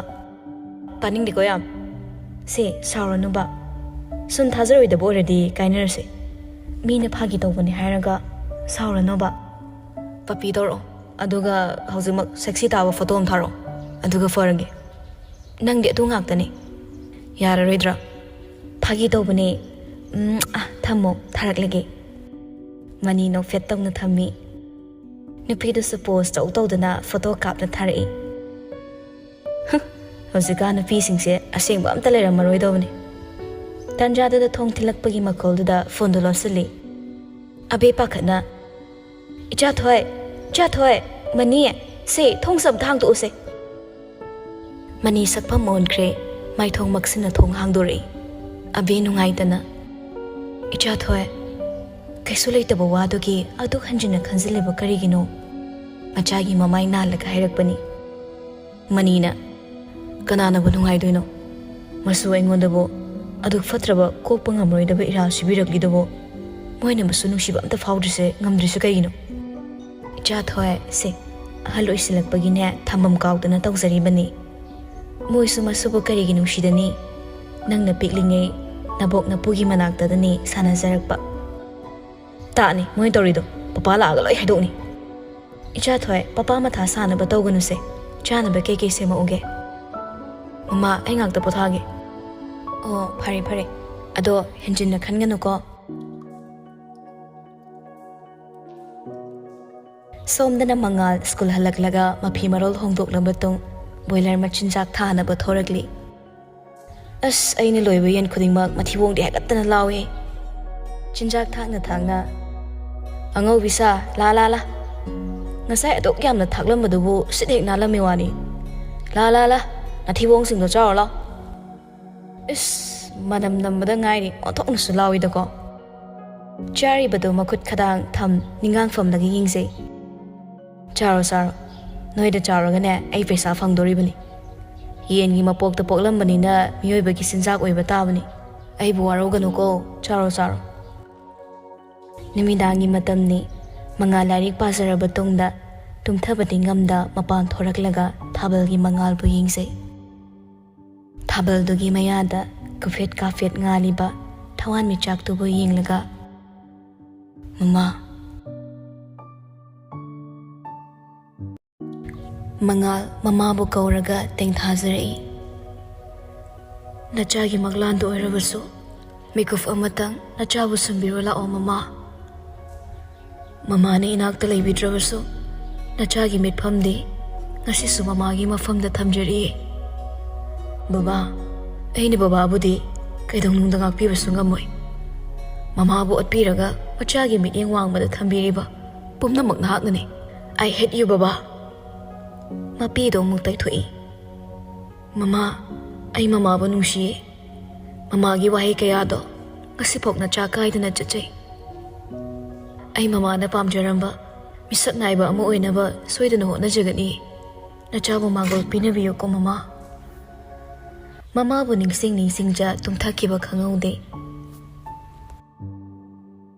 ꯇꯥꯅꯤꯡꯗꯦꯀꯣ ꯌꯥꯝ꯫ ꯁꯦ, ꯁꯥꯎꯔꯅꯨꯕ꯫ ꯁꯨꯝ ꯊꯥꯖꯔꯣꯏꯗꯕ ꯑꯣꯏꯔꯗꯤ ꯀꯥꯏꯅꯔꯁꯦ꯫ ꯃꯤꯅ ꯐꯥꯒꯤ ꯇꯧꯕꯅꯦ ꯍꯥꯏꯔꯒ ꯁꯥꯎꯔꯅꯨꯕ꯫ ꯄꯞꯄꯤ ꯇꯧꯔꯛꯑꯣ꯫ ꯑꯗꯨꯒ ꯍꯧꯖꯤꯛꯃꯛ ꯁꯦꯛꯁꯤ ꯇꯥꯕ ꯐꯣꯇꯣ ꯑꯃ ꯊꯥꯔꯛꯑꯣ꯫ ꯑꯗꯨꯒ ꯐꯔꯒꯦ꯫ ꯅꯪꯗꯤ ꯑꯗꯨ ꯉꯥꯛꯇꯅꯤ꯫ ꯌꯥꯔꯔꯣꯏꯗ꯭ꯔꯥ? ꯐꯥꯒꯤ ꯇꯧꯕꯅꯦ꯫ ꯎꯝ, ꯑ, ꯊꯝꯃꯣ, ꯊꯥꯔꯛꯂꯒꯦ꯫ ꯃꯅꯤ ꯅꯣꯛꯐꯦꯠ ꯇꯧꯅ ꯊꯝꯃꯤ꯫ ꯅꯨꯄꯤꯗꯨꯁꯨ ꯄꯣꯁ ꯇꯧ ꯇꯧꯗꯅ ꯐꯣꯇꯣ ꯀꯥꯞꯅ ꯊꯥꯔꯛꯏ꯫ ꯍ, ꯍꯧꯖꯤꯛꯀꯥꯟ ꯅꯨꯄꯤꯁꯤꯡꯁꯦ ꯑꯁꯦꯡꯕ ꯑꯝꯇ ꯂꯩꯔꯝꯃꯔꯣꯏꯗꯧꯕꯅꯤ꯫ ꯇꯥꯟꯖꯥꯗꯨꯗ ꯊꯣꯡ ꯊꯤꯜꯂꯛꯄꯒꯤ ꯃꯈꯣꯜꯗꯨꯗ ꯐꯣꯟꯗꯨ ꯂꯣꯠꯁꯤꯜꯂꯤ꯫ ꯑꯕꯦ ꯄꯥꯈꯠꯅ, "ꯏꯆꯥꯊꯣꯏ! ꯏꯆꯥꯊꯣꯏ! ꯃꯅꯤ! ꯁꯦ, ꯊꯣꯡꯁꯦ ꯑꯝꯇ ꯍꯥꯡꯗꯣꯛꯎꯁꯦ!" ꯃꯅꯤ ꯁꯛꯐꯝ ꯑꯣꯟꯈ꯭ꯔꯦ, ꯃꯥꯏꯊꯣꯡ ꯃꯛꯁꯤꯟꯅ ꯊꯣꯡ ꯍꯥꯡꯗꯣꯔꯛꯏ꯫ ꯑꯕꯦ ꯅꯨꯡꯉꯥꯏꯇꯅ, "ꯏꯆꯥꯊꯣꯏ, ꯀꯩꯁꯨ ꯂꯩꯇꯕ ꯋꯥꯗꯨꯒꯤ ꯑꯗꯨꯛ ꯍꯟꯖꯤꯟꯅ ꯈꯟꯖꯤꯜꯂꯤꯕ ꯀꯔꯤꯒꯤꯅꯣ?" ꯃꯆꯥꯒꯤ ꯃꯃꯥꯏ ꯅꯥꯜꯂꯒ ꯍꯥꯏꯔꯛꯄꯅꯤ꯫ ꯃꯅꯤꯅ, "ꯀꯅꯥꯅꯕꯨ ꯅꯨꯡꯉꯥꯏꯗꯣꯏꯅꯣ? ꯃꯁꯨ ꯑꯩꯉꯣꯟꯗꯕꯨ ꯑꯗꯨꯛ ꯐꯠꯇ꯭ꯔꯕ, ꯀꯣꯛꯄ ꯉꯝꯂꯣꯏꯗꯕ ꯏꯔꯥꯜ ꯁꯤꯕꯤꯔꯛꯂꯤꯗꯨꯕꯨ ꯃꯣꯏꯅ ꯃꯁꯨ ꯅꯨꯡꯁꯤꯕ ꯑꯝꯇ ꯐꯥꯎꯗ꯭ꯔꯤꯁꯦ ꯉꯝꯗ꯭ꯔꯤꯁꯦ ꯀꯩꯒꯤꯅꯣ?" "ꯏꯆꯥꯊꯣꯏ, ꯁꯦ, ꯑꯍꯜ ꯑꯣꯏꯁꯤꯜꯂꯛꯄꯒꯤꯅꯦ ꯊꯝꯐꯝ ꯀꯥꯎꯗꯅ ꯇꯧꯖꯔꯤꯕꯅꯤ꯫ ꯃꯣꯏꯁꯨ ꯃꯁꯨꯕꯨ ꯀꯔꯤꯒꯤ ꯅꯨꯡꯁꯤꯗꯅꯤ? ꯅꯪꯅ ꯄꯤꯛꯂꯤꯉꯩ ꯅꯕꯣꯛ ꯅꯄꯨꯒꯤ ꯃꯅꯥꯛꯇꯗꯅꯤ ꯁꯥꯟꯅꯖꯔꯛꯄ꯫" "ꯇꯥꯛꯅꯤ ꯃꯣꯏ ꯇꯧꯔꯤꯗꯣ, ꯄꯄꯥ ꯂꯥꯛꯑꯒ ꯂꯣꯏ ꯍꯥꯏꯗꯣꯛꯅꯤ꯫" "ꯏꯆꯥꯊꯣꯏ, ꯄꯄꯥ ꯃꯊꯥ ꯁꯥꯅꯕ ꯇꯧꯒꯅꯨꯁꯦ, ꯆꯥꯅꯕ ꯀꯩꯀꯩ ꯁꯦꯝꯃꯛꯎꯒꯦ?" "ꯃꯃꯥ, ꯑꯩ ꯉꯥꯛꯇ ꯄꯣꯊꯥꯒꯦ꯫" "ꯑꯣ, ꯐꯔꯦ, ꯐꯔꯦ꯫ ꯑꯗꯣ ꯍꯦꯟꯖꯤꯟꯅ ꯈꯟꯒꯅꯨꯀꯣ꯫" ꯁꯣꯝꯗꯅ ꯃꯉꯥꯜ ꯁ꯭ꯀꯨꯜ ꯍꯜꯂꯛꯂꯒ ꯃꯐꯤ ꯃꯔꯣꯜ ꯍꯣꯡꯗꯣꯛꯂꯕ ꯃꯇꯨꯡ ꯕꯣꯏꯂꯔ ꯃꯆꯤꯟꯖꯥꯛ ꯊꯥꯅꯕ ꯊꯣꯔꯛꯂꯤ꯫ ꯑꯁ, ꯑꯩꯅ ꯂꯣꯏꯕ ꯌꯦꯟ ꯈꯨꯗꯤꯡꯃꯛ ꯃꯊꯤꯕꯣꯡꯗꯤ ꯍꯥꯏꯒꯠꯇꯅ ꯂꯥꯎꯏ꯫ ꯆꯤꯟꯖꯥꯛ ꯊꯥꯛꯅ ꯊꯥꯛꯅ, "ꯑꯉꯧꯕꯤ ꯁꯥ, ꯂꯥ, ꯂꯥ, ꯂꯥ꯫ ꯉꯁꯥꯏ ꯑꯗꯨꯛ ꯌꯥꯝꯅ ꯊꯥꯛꯂꯝꯕꯗꯨꯕꯨ ꯁꯤꯠ ꯍꯦꯛ ꯅꯥꯜꯂꯝꯃꯤ ꯋꯥꯅꯤ꯫ ꯂꯥ, ꯂꯥ, ꯂꯥ, ꯅꯊꯤꯕꯣꯡꯁꯤꯡꯗꯣ ꯆꯥꯔꯣ ꯂꯥꯎ꯫" ꯏꯁ, ꯃꯅꯝ ꯅꯝꯕꯗ ꯉꯥꯏꯔꯤ, ꯑꯣꯟꯊꯣꯛꯅꯁꯨ ꯂꯥꯎꯏꯗꯀꯣ꯫ ꯆꯥꯔꯤꯕꯗꯨ ꯃꯈꯨꯠ ꯈꯗꯥꯡ ꯊꯝ ꯅꯤꯡꯒꯥꯡꯐꯝꯗꯒꯤ ꯌꯦꯡꯖꯩ꯫ "ꯆꯥꯔꯣ, ꯆꯥꯔꯣ꯫ ꯅꯣꯏꯗ ꯆꯥꯎꯔꯒꯅꯦ, ꯑꯩ ꯄꯩꯁꯥ ꯐꯪꯗꯣꯔꯤꯕꯅꯤ꯫ ꯌꯦꯟꯒꯤ ꯃꯄꯣꯛꯇ ꯄꯣꯛꯂꯝꯕꯅꯤꯅ ꯃꯤꯑꯣꯏꯕꯒꯤ ꯆꯤꯟꯖꯥꯛ ꯑꯣꯏꯕ ꯇꯥꯕꯅꯤ꯫ ꯑꯩꯕꯨ ꯋꯥꯔꯧꯒꯅꯨꯀꯣ, ꯆꯥꯔꯣ, ꯆꯥꯔꯣ꯫" ꯅꯨꯃꯤꯗꯥꯡꯒꯤ ꯃꯇꯝꯅꯤ꯫ ꯃꯉꯥꯜ ꯂꯥꯏꯔꯤꯛ ꯄꯥꯖꯔꯕ ꯇꯨꯡꯗ ꯇꯨꯝꯊꯕꯗꯤ ꯉꯝꯗ ꯃꯄꯥꯟ ꯊꯣꯔꯛꯂꯒ ꯊꯥꯕꯜꯒꯤ ꯃꯉꯥꯜꯕꯨ ꯌꯦꯡꯖꯩ꯫ ꯊꯥꯕꯜꯗꯨꯒꯤ ꯃꯌꯥꯗ ꯀꯨꯐꯦꯠ ꯀꯥꯐꯦꯠ ꯉꯥꯜꯂꯤꯕ ꯊꯋꯥꯟꯃꯤꯆꯥꯛꯇꯨꯕꯨ ꯌꯦꯡꯂꯒ, "ꯃꯃꯥ꯫" ꯃꯉꯥꯜ ꯃꯃꯥꯕꯨ ꯀꯧꯔꯒ ꯇꯦꯡꯊꯥꯖꯔꯛꯏ꯫ "ꯅꯆꯥꯒꯤ ꯃꯪꯂꯥꯟꯗ ꯑꯣꯏꯔꯕꯁꯨ ꯃꯤꯀꯨꯞ ꯑꯃꯇꯪ ꯅꯆꯥꯕꯨ ꯁꯨꯝꯕꯤꯔꯣ ꯂꯥꯛꯑꯣ ꯃꯃꯥ꯫ ꯃꯃꯥꯅ ꯏꯅꯥꯛꯇ ꯂꯩꯕꯤꯗ꯭ꯔꯕꯁꯨ ꯅꯆꯥꯒꯤ ꯃꯤꯠꯐꯝꯗꯤ ꯉꯁꯤꯁꯨ ꯃꯃꯥꯒꯤ ꯃꯐꯝꯗ ꯊꯝꯖꯔꯤꯌꯦ꯫ ꯕꯕꯥ, ꯑꯩꯅ ꯕꯕꯥꯕꯨꯗꯤ ꯀꯩꯗꯧꯅꯨꯡꯗ ꯉꯥꯛꯄꯤꯕꯁꯨ ꯉꯝꯃꯣꯏ꯫ ꯃꯃꯥꯕꯨ ꯑꯣꯠꯄꯤꯔꯒ ꯃꯆꯥꯒꯤ ꯃꯤꯠꯌꯦꯡ ꯋꯥꯡꯃꯗ ꯊꯝꯕꯤꯔꯤꯕ ꯄꯨꯝꯅꯃꯛ ꯅꯍꯥꯛꯅꯅꯤ꯫ I hate you, ꯕꯕꯥ꯫" ꯃꯄꯤꯗꯣ ꯑꯃꯨꯛ ꯇꯩꯊꯣꯛꯏ꯫ "ꯃꯃꯥ, ꯑꯩ ꯃꯃꯥꯕꯨ ꯅꯨꯡꯁꯤꯌꯦ꯫ ꯃꯃꯥꯒꯤ ꯋꯥꯍꯩ ꯀꯌꯥꯗꯣ ꯉꯁꯤꯐꯥꯎ ꯅꯆꯥ ꯀꯥꯏꯗꯅ ꯆꯠꯆꯩ꯫ ꯑꯩ ꯃꯃꯥꯅ ꯄꯥꯝꯖꯔꯝꯕ ꯃꯤꯁꯛ ꯅꯥꯏꯕ ꯑꯃ ꯑꯣꯏꯅꯕ ꯁꯣꯏꯗꯅ ꯍꯣꯠꯅꯖꯒꯅꯤ꯫ ꯅꯆꯥꯕꯨ ꯃꯥꯡꯒꯣꯜ ꯄꯤꯅꯕꯤꯌꯨꯀꯣ ꯃꯃꯥ꯫" ꯃꯃꯥꯕꯨ ꯅꯤꯡꯁꯤꯡ ꯅꯤꯡꯁꯤꯡꯖ ꯇꯨꯝꯊꯈꯤꯕ ꯈꯪꯍꯧꯗꯦ꯫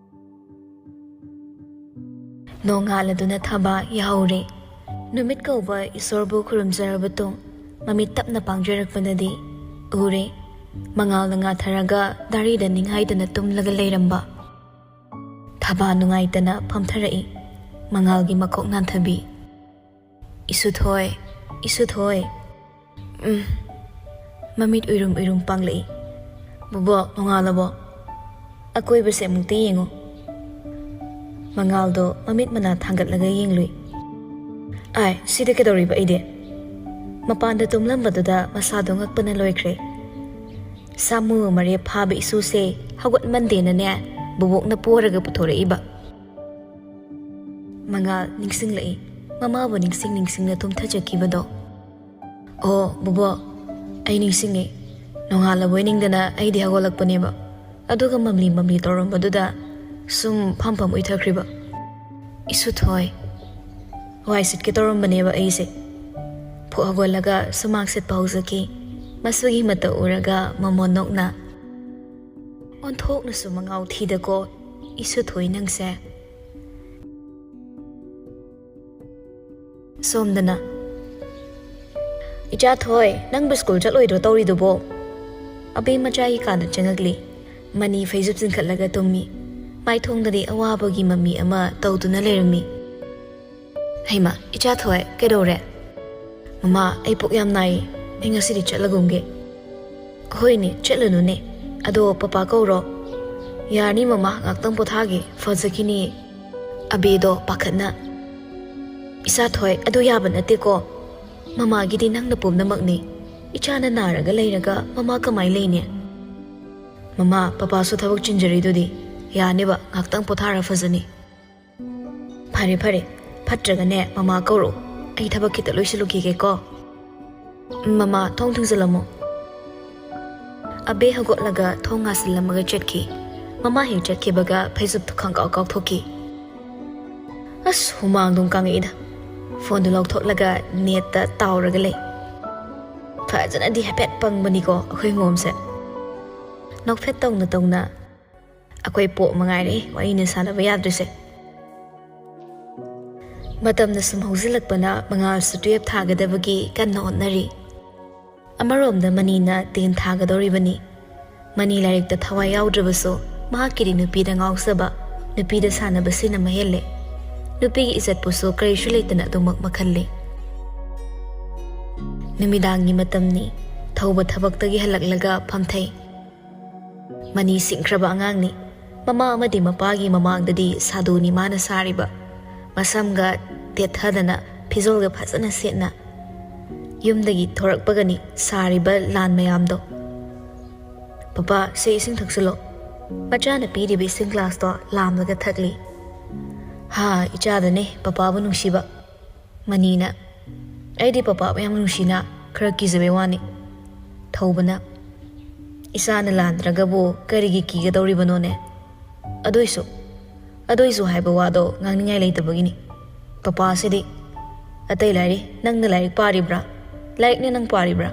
ꯅꯣꯡꯉꯥꯜꯂꯗꯨꯅ ꯊꯥꯕ ꯌꯥꯍꯧꯔꯦ꯫ ꯅꯨꯃꯤꯠ ꯀꯧꯕ ꯏꯁꯣꯔꯕꯨ ꯈꯨꯔꯨꯝꯖꯔꯕ ꯇꯨꯡ ꯃꯃꯤꯠ ꯇꯞꯅ ꯄꯥꯡꯖꯔꯛꯄꯗꯗꯤ ꯎꯔꯦ, ꯃꯉꯥꯜꯅ ꯉꯥꯊꯔꯒ ꯗꯥꯔꯤꯗ ꯅꯤꯡꯍꯥꯏꯗꯅ ꯇꯨꯝꯂꯒ ꯂꯩꯔꯝꯕ꯫ ꯊꯥꯕ ꯅꯨꯡꯉꯥꯏꯇꯅ ꯐꯝꯊꯔꯛꯏ꯫ ꯃꯉꯥꯜꯒꯤ ꯃꯀꯣꯛ ꯅꯥꯟꯊꯕꯤ꯫ "ꯏꯁꯨꯊꯣꯏ, ꯏꯁꯨꯊꯣꯏ꯫" "ꯎꯝ, ꯃꯃꯤꯠ ꯎꯏꯔꯨꯝ ꯎꯏꯔꯨꯝ ꯄꯥꯡꯂꯛꯏ꯫ "ꯕꯣꯕꯣꯛ, ꯅꯣꯡꯉꯥꯜꯂꯕꯣ? ꯑꯀꯣꯏꯕꯁꯦ ꯑꯃꯨꯛꯇ ꯌꯦꯡꯉꯨ꯫" ꯃꯉꯥꯜꯗꯣ ꯃꯃꯤꯠ ꯃꯅꯥ ꯊꯥꯡꯒꯠꯂꯒ ꯌꯦꯡꯂꯨꯏ꯫ "ꯑꯥꯏ, ꯁꯤꯗ ꯀꯩꯗꯧꯔꯤꯕ ꯑꯩꯗꯤ?" ꯃꯄꯥꯟꯗ ꯇꯨꯝꯂꯝꯕꯗꯨꯗ ꯃꯁꯥꯗꯣ ꯉꯛꯄꯅ ꯂꯣꯏꯈ꯭ꯔꯦ꯫ ꯁꯥꯃꯨ ꯃꯔꯦꯞ ꯐꯥꯕ ꯏꯁꯨꯁꯦ ꯍꯧꯒꯠꯃꯟꯗꯦꯅꯅꯦ, ꯕꯣꯕꯣꯛꯅ ꯄꯣꯔꯒ ꯄꯨꯊꯣꯔꯛꯏꯕ꯫ ꯃꯉꯥꯜ ꯅꯤꯡꯁꯤꯡꯂꯛꯏ, ꯃꯃꯥꯕꯨ ꯅꯤꯡꯁꯤꯡ ꯅꯤꯡꯁꯤꯡꯅ ꯇꯨꯝꯊꯖꯈꯤꯕꯗꯣ꯫ "ꯑꯣ, ꯕꯣꯕꯣꯛ, ꯑꯩ ꯅꯤꯡꯁꯤꯡꯉꯦ꯫ ꯅꯣꯡꯉꯥꯜꯂꯕꯣꯏ ꯅꯤꯡꯗꯅ ꯑꯩꯗꯤ ꯍꯧꯒꯠꯂꯛꯄꯅꯦꯕ꯫ ꯑꯗꯨꯒ ꯃꯝꯂꯤ ꯃꯝꯂꯤ ꯇꯧꯔꯝꯕꯗꯨꯗ ꯁꯨꯝ ꯐꯝ ꯐꯝ ꯎꯏꯊꯈ꯭ꯔꯤꯕ꯫" "ꯏꯁꯨꯊꯣꯏ꯫" ꯋꯥꯏ ꯁꯤꯠꯀꯦ ꯇꯧꯔꯝꯕꯅꯦꯕ ꯑꯩꯁꯦ꯫ ꯐꯨꯛ ꯍꯧꯒꯠꯂꯒ ꯁꯨꯃꯥꯡ ꯁꯤꯠꯄ ꯍꯧꯖꯈꯤ꯫ ꯃꯁꯨꯒꯤ ꯃꯇꯧ ꯎꯔꯒ ꯃꯃꯣꯟ ꯅꯣꯛꯅ, "ꯑꯣꯟꯊꯣꯛꯅꯁꯨ ꯃꯉꯥꯎ ꯊꯤꯗꯀꯣ, ꯏꯁꯨꯊꯣꯏ ꯅꯪꯁꯦ꯫" ꯁꯣꯝꯗꯅ, "ꯏꯆꯥ ꯊꯣꯏ, ꯅꯪꯕꯨ ꯁ꯭ꯀꯨꯜ ꯆꯠꯂꯣꯏꯗ꯭ꯔꯣ ꯇꯧꯔꯤꯗꯨꯕꯣ?" ꯑꯕꯦ ꯃꯆꯥꯒꯤ ꯀꯥꯗ ꯆꯪꯉꯛꯂꯤ꯫ ꯃꯅꯤ ꯐꯩꯖꯨꯞ ꯆꯤꯡꯈꯠꯂꯒ ꯇꯨꯝꯃꯤ꯫ ꯃꯥꯏꯊꯣꯡꯗꯗꯤ ꯑꯋꯥꯕꯒꯤ ꯃꯃꯤ ꯑꯃ ꯇꯧꯗꯨꯅ ꯂꯩꯔꯝꯃꯤ꯫ "ꯍꯩꯃꯥ, ꯏꯆꯥ ꯊꯣꯏ, ꯀꯩꯗꯧꯔꯦ?" "ꯃꯃꯥ, ꯑꯩ ꯄꯨꯛ ꯌꯥꯝ ꯅꯥꯏꯌꯦ꯫ ꯑꯩ ꯉꯁꯤꯗꯤ ꯆꯠꯂꯒꯨꯝꯒꯦ꯫" "ꯍꯣꯏꯅꯦ, ꯆꯠꯂꯨꯅꯨꯅꯦ꯫ ꯑꯗꯣ ꯄꯄꯥ ꯀꯧꯔꯣ꯫" "ꯌꯥꯔꯅꯤ ꯃꯃꯥ, ꯉꯥꯛꯇꯪ ꯄꯣꯊꯥꯒꯦ, ꯐꯖꯈꯤꯅꯤ꯫" ꯑꯕꯦꯗꯣ ꯄꯥꯈꯠꯅ, "ꯏꯆꯥ ꯊꯣꯏ, ꯑꯗꯨ ꯌꯥꯕ ꯅꯠꯇꯦꯀꯣ꯫ ꯃꯃꯥꯒꯤꯗꯤ ꯅꯪꯅ ꯄꯨꯝꯅꯃꯛꯅꯤ꯫ ꯏꯆꯥꯅ ꯅꯥꯔꯒ ꯂꯩꯔꯒ ꯃꯃꯥ ꯀꯃꯥꯏ ꯂꯩꯅꯤ?" "ꯃꯃꯥ, ꯄꯄꯥꯁꯨ ꯊꯕꯛ ꯆꯤꯟꯖꯔꯤꯗꯨꯗꯤ꯫ ꯌꯥꯅꯤꯕ, ꯉꯥꯛꯇꯪ ꯄꯣꯊꯥꯔ ꯐꯖꯅꯤ꯫" "ꯐꯔꯦ, ꯐꯔꯦ꯫ ꯐꯠꯇ꯭ꯔꯒꯅꯦ, ꯃꯃꯥ ꯀꯧꯔꯛꯑꯣ꯫ ꯑꯩ ꯊꯕꯛ ꯈꯤꯇ ꯂꯣꯏꯁꯤꯜꯂꯨꯈꯤꯒꯦꯀꯣ꯫" "ꯃꯃꯥ, ꯊꯣꯡ ꯊꯤꯡꯖꯤꯜꯂꯝꯃꯣ꯫" ꯑꯕꯦ ꯍꯧꯒꯠꯂꯒ ꯊꯣꯡ ꯉꯥꯁꯤꯜꯂꯝꯃꯒ ꯆꯠꯈꯤ꯫ ꯃꯃꯥ ꯍꯦꯛ ꯆꯠꯈꯤꯕꯒ ꯐꯩꯖꯨꯞꯇꯨ ꯈꯪꯀꯥꯎ ꯀꯥꯎꯊꯣꯛꯈꯤ꯫ ꯑꯁ, ꯍꯨꯃꯥꯡꯗꯨꯝ ꯀꯥꯡꯉꯛꯏꯗ꯫ ꯐꯣꯟꯗꯨ ꯂꯧꯊꯣꯛꯂꯒ ꯅꯦꯠꯇ ꯇꯥꯎꯔꯒ ꯂꯩ꯫ ꯐꯖꯅꯗꯤ ꯍꯥꯏꯐꯦꯠ ꯄꯪꯕꯅꯤꯀꯣ ꯑꯩꯈꯣꯏ ꯃꯣꯝꯁꯦ꯫ ꯅꯣꯛꯐꯦꯠ ꯇꯧꯅ ꯇꯧꯅ, "ꯑꯩꯈꯣꯏ ꯄꯣꯛ ꯃꯉꯥꯏꯔꯦ ꯋꯥꯔꯤꯅ ꯁꯥꯟꯅꯕ ꯌꯥꯗ꯭ꯔꯤꯁꯦ꯫" ꯃꯇꯝꯅ ꯁꯨꯝ ꯍꯧꯖꯤꯜꯂꯛꯄꯅ ꯃꯉꯥꯜꯁꯨ ꯇꯨꯌꯦꯞ ꯊꯥꯒꯗꯕꯒꯤ ꯀꯟꯅ ꯍꯣꯠꯅꯔꯤ꯫ ꯑꯃꯔꯣꯝꯗ ꯃꯅꯤꯅ ꯇꯦꯟ ꯊꯥꯒꯗꯧꯔꯤꯕꯅꯤ꯫ ꯃꯅꯤ ꯂꯥꯏꯔꯤꯛꯇ ꯊꯋꯥꯏ ꯌꯥꯎꯗ꯭ꯔꯕꯁꯨ ꯃꯍꯥꯛꯀꯤꯗꯤ ꯅꯨꯄꯤꯗ ꯉꯥꯎꯖꯕ, ꯅꯨꯄꯤꯗ ꯁꯥꯟꯅꯕꯁꯤꯅ ꯃꯍꯦꯜꯂꯦ꯫ ꯅꯨꯄꯤꯒꯤ ꯏꯖꯠꯄꯨꯁꯨ ꯀꯔꯤꯁꯨ ꯂꯩꯇꯅ ꯑꯗꯨꯃꯛ ꯃꯈꯜꯂꯤ꯫ ꯅꯨꯃꯤꯗꯥꯡꯒꯤ ꯃꯇꯝꯅꯤ꯫ ꯇꯧꯕ ꯊꯕꯛꯇꯒꯤ ꯍꯜꯂꯛꯂꯒ ꯐꯝꯊꯩ꯫ ꯃꯅꯤ ꯁꯤꯡꯈ꯭ꯔꯕ ꯑꯉꯥꯡꯅꯤ꯫ ꯃꯃꯥ ꯑꯃꯗꯤ ꯃꯄꯥꯒꯤ ꯃꯃꯥꯡꯗꯗꯤ ꯁꯥꯗꯨꯅꯤ ꯃꯥꯅ ꯁꯥꯔꯤꯕ꯫ ꯃꯁꯝꯒ ꯇꯦꯠꯊꯗꯅ, ꯐꯤꯖꯣꯜꯒ ꯐꯖꯅ ꯁꯦꯠꯅ ꯌꯨꯝꯗꯒꯤ ꯊꯣꯔꯛꯄꯒꯅꯤ ꯁꯥꯔꯤꯕ ꯂꯥꯟ ꯃꯌꯥꯝꯗꯣ꯫ "ꯄꯄꯥ, ꯁꯦ ꯏꯁꯤꯡ ꯊꯛꯆꯤꯜꯂꯣ꯫" ꯃꯆꯥꯅ ꯄꯤꯔꯤꯕ ꯏꯁꯤꯡ ꯒ꯭ꯂꯥꯁꯇꯣ ꯂꯥꯝꯂꯒ ꯊꯛꯂꯤ꯫ "ꯍꯥ, ꯏꯆꯥꯗꯅꯦ ꯄꯄꯥꯕꯨ ꯅꯨꯡꯁꯤꯕ꯫" ꯃꯅꯤꯅ, "ꯑꯩꯗꯤ ꯄꯄꯥꯕꯨ ꯌꯥꯝ ꯅꯨꯡꯁꯤꯅ, ꯈꯔ ꯀꯤꯖꯕꯩ ꯋꯥꯅꯤ꯫" ꯊꯧꯕꯅ, "ꯏꯆꯥꯅ ꯂꯥꯟꯗ꯭ꯔꯒꯕꯨ ꯀꯔꯤꯒꯤ ꯀꯤꯒꯗꯧꯔꯤꯕꯅꯣꯅꯦ? ꯑꯗꯨꯏꯁꯨ, ꯑꯗꯨꯏꯁꯨ ꯍꯥꯏꯕ ꯋꯥꯗꯣ ꯉꯥꯡꯅꯤꯡꯉꯥꯏ ꯂꯩꯇꯕꯒꯤꯅꯤ꯫ ꯄꯄꯥꯁꯤꯗꯤ꯫ ꯑꯇꯩ ꯂꯥꯏꯔꯤ, ꯅꯪꯅ ꯂꯥꯏꯔꯤꯛ ꯄꯥꯔꯤꯕ꯭ꯔꯥ? ꯂꯥꯏꯔꯤꯛꯅ ꯅꯪ ꯄꯥꯔꯤꯕ꯭ꯔꯥ?"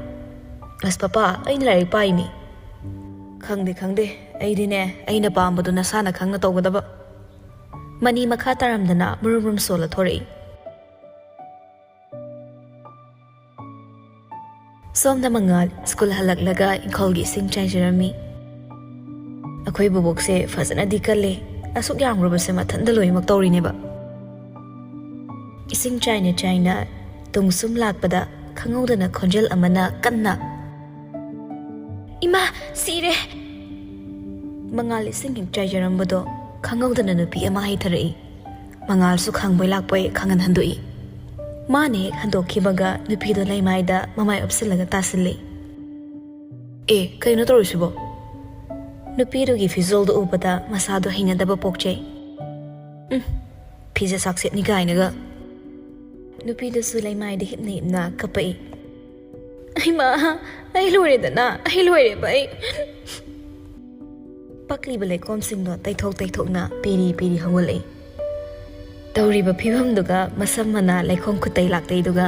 "ꯑꯁ ꯄꯄꯥ, ꯑꯩꯅ ꯂꯥꯏꯔꯤꯛ ꯄꯥꯏꯅꯤ꯫" "ꯈꯪꯗꯦ, ꯈꯪꯗꯦ, ꯑꯩꯗꯤꯅꯦ, ꯑꯩꯅ ꯄꯥꯝꯕꯗꯨ ꯅꯁꯥꯅ ꯈꯪꯅ ꯇꯧꯒꯗꯕ꯫" ꯃꯅꯤ ꯃꯈꯥ ꯇꯥꯔꯝꯗꯅ ꯃꯨꯔꯨꯝ ꯃꯨꯔꯨꯝ ꯁꯣꯜꯂ ꯊꯣꯔꯛꯏ꯫ ꯁꯣꯝꯗ ꯃꯉꯥꯜ ꯁ꯭ꯀꯨꯜ ꯍꯜꯂꯛꯂꯒ ꯏꯪꯈꯣꯜꯒꯤ ꯏꯁꯤꯡ ꯆꯥꯏꯖꯔꯝꯃꯤ꯫ ꯑꯩꯈꯣꯏ ꯕꯣꯕꯣꯛꯁꯦ ꯐꯖꯅꯗꯤ ꯀꯜꯂꯦ, ꯑꯁꯨꯛ ꯌꯥꯝꯈ꯭ꯔꯕꯁꯦ ꯃꯊꯟꯇ ꯂꯣꯏꯅꯃꯛ ꯇꯧꯔꯤꯅꯦꯕ꯫ ꯏꯁꯤꯡ ꯆꯥꯏꯅ ꯆꯥꯏꯅ ꯇꯨꯡꯁꯨꯝ ꯂꯥꯛꯄꯗ ꯈꯪꯍꯧꯗꯅ ꯈꯣꯟꯖꯦꯜ ꯑꯃꯅ ꯀꯟꯅ, "ꯏꯃꯥ, ꯁꯤꯔꯦ!" ꯃꯉꯥꯜ ꯏꯁꯤꯡ ꯍꯦꯛ ꯆꯥꯏꯖꯔꯝꯕꯗꯣ ꯈꯪꯍꯧꯗꯅ ꯅꯨꯄꯤ ꯑꯃ ꯍꯩꯊꯔꯛꯏ꯫ ꯃꯉꯥꯜꯁꯨ ꯈꯪꯕꯣꯏ ꯂꯥꯛꯄꯣꯏ ꯈꯪꯍꯟ ꯍꯟꯗꯣꯛꯏ꯫ ꯃꯥꯅ ꯍꯦꯛ ꯍꯟꯗꯣꯛꯈꯤꯕꯒ ꯅꯨꯄꯤꯗꯣ ꯂꯩꯃꯥꯏꯗ ꯃꯃꯥꯏ ꯑꯣꯞꯁꯤꯜꯂꯒ ꯇꯥꯁꯤꯜꯂꯤ꯫ "ꯑꯦ, ꯀꯩꯅꯣ ꯇꯧꯔꯤꯁꯤꯕꯣ?" ꯅꯨꯄꯤꯗꯨꯒꯤ ꯐꯤꯖꯣꯜꯗꯣ ꯎꯕꯗ ꯃꯁꯥꯗꯣ ꯍꯩꯅꯗꯕ ꯄꯣꯛꯆꯩ꯫ "ꯎꯝ, ꯐꯤꯖꯦꯠ ꯆꯥꯛꯁꯦꯠꯅꯤ ꯀꯥꯏꯅꯒ꯫" ꯅꯨꯄꯤꯗꯨꯁꯨ ꯂꯩꯃꯥꯏꯗ ꯍꯤꯞꯅ ꯍꯤꯞꯅ ꯀꯞꯄꯛꯏ꯫ "ꯑꯩꯃꯥ, ꯑꯩ ꯂꯣꯏꯔꯦꯗꯅ, ꯑꯩ ꯂꯣꯏꯔꯦꯕ ꯑꯩ꯫" ꯄꯛꯂꯤꯕ ꯂꯩꯈꯣꯝꯁꯤꯡꯗꯣ ꯇꯩꯊꯣꯛ ꯇꯩꯊꯣꯛꯅ ꯄꯦꯔꯤ ꯄꯦꯔꯤ ꯍꯧꯒꯠꯂꯛꯏ꯫ ꯇꯧꯔꯤꯕ ꯐꯤꯕꯝꯗꯨꯒ ꯃꯁꯝ ꯃꯅꯥ ꯂꯩꯈꯣꯝ ꯈꯨꯠꯇꯩ ꯂꯥꯛꯇꯩꯗꯨꯒ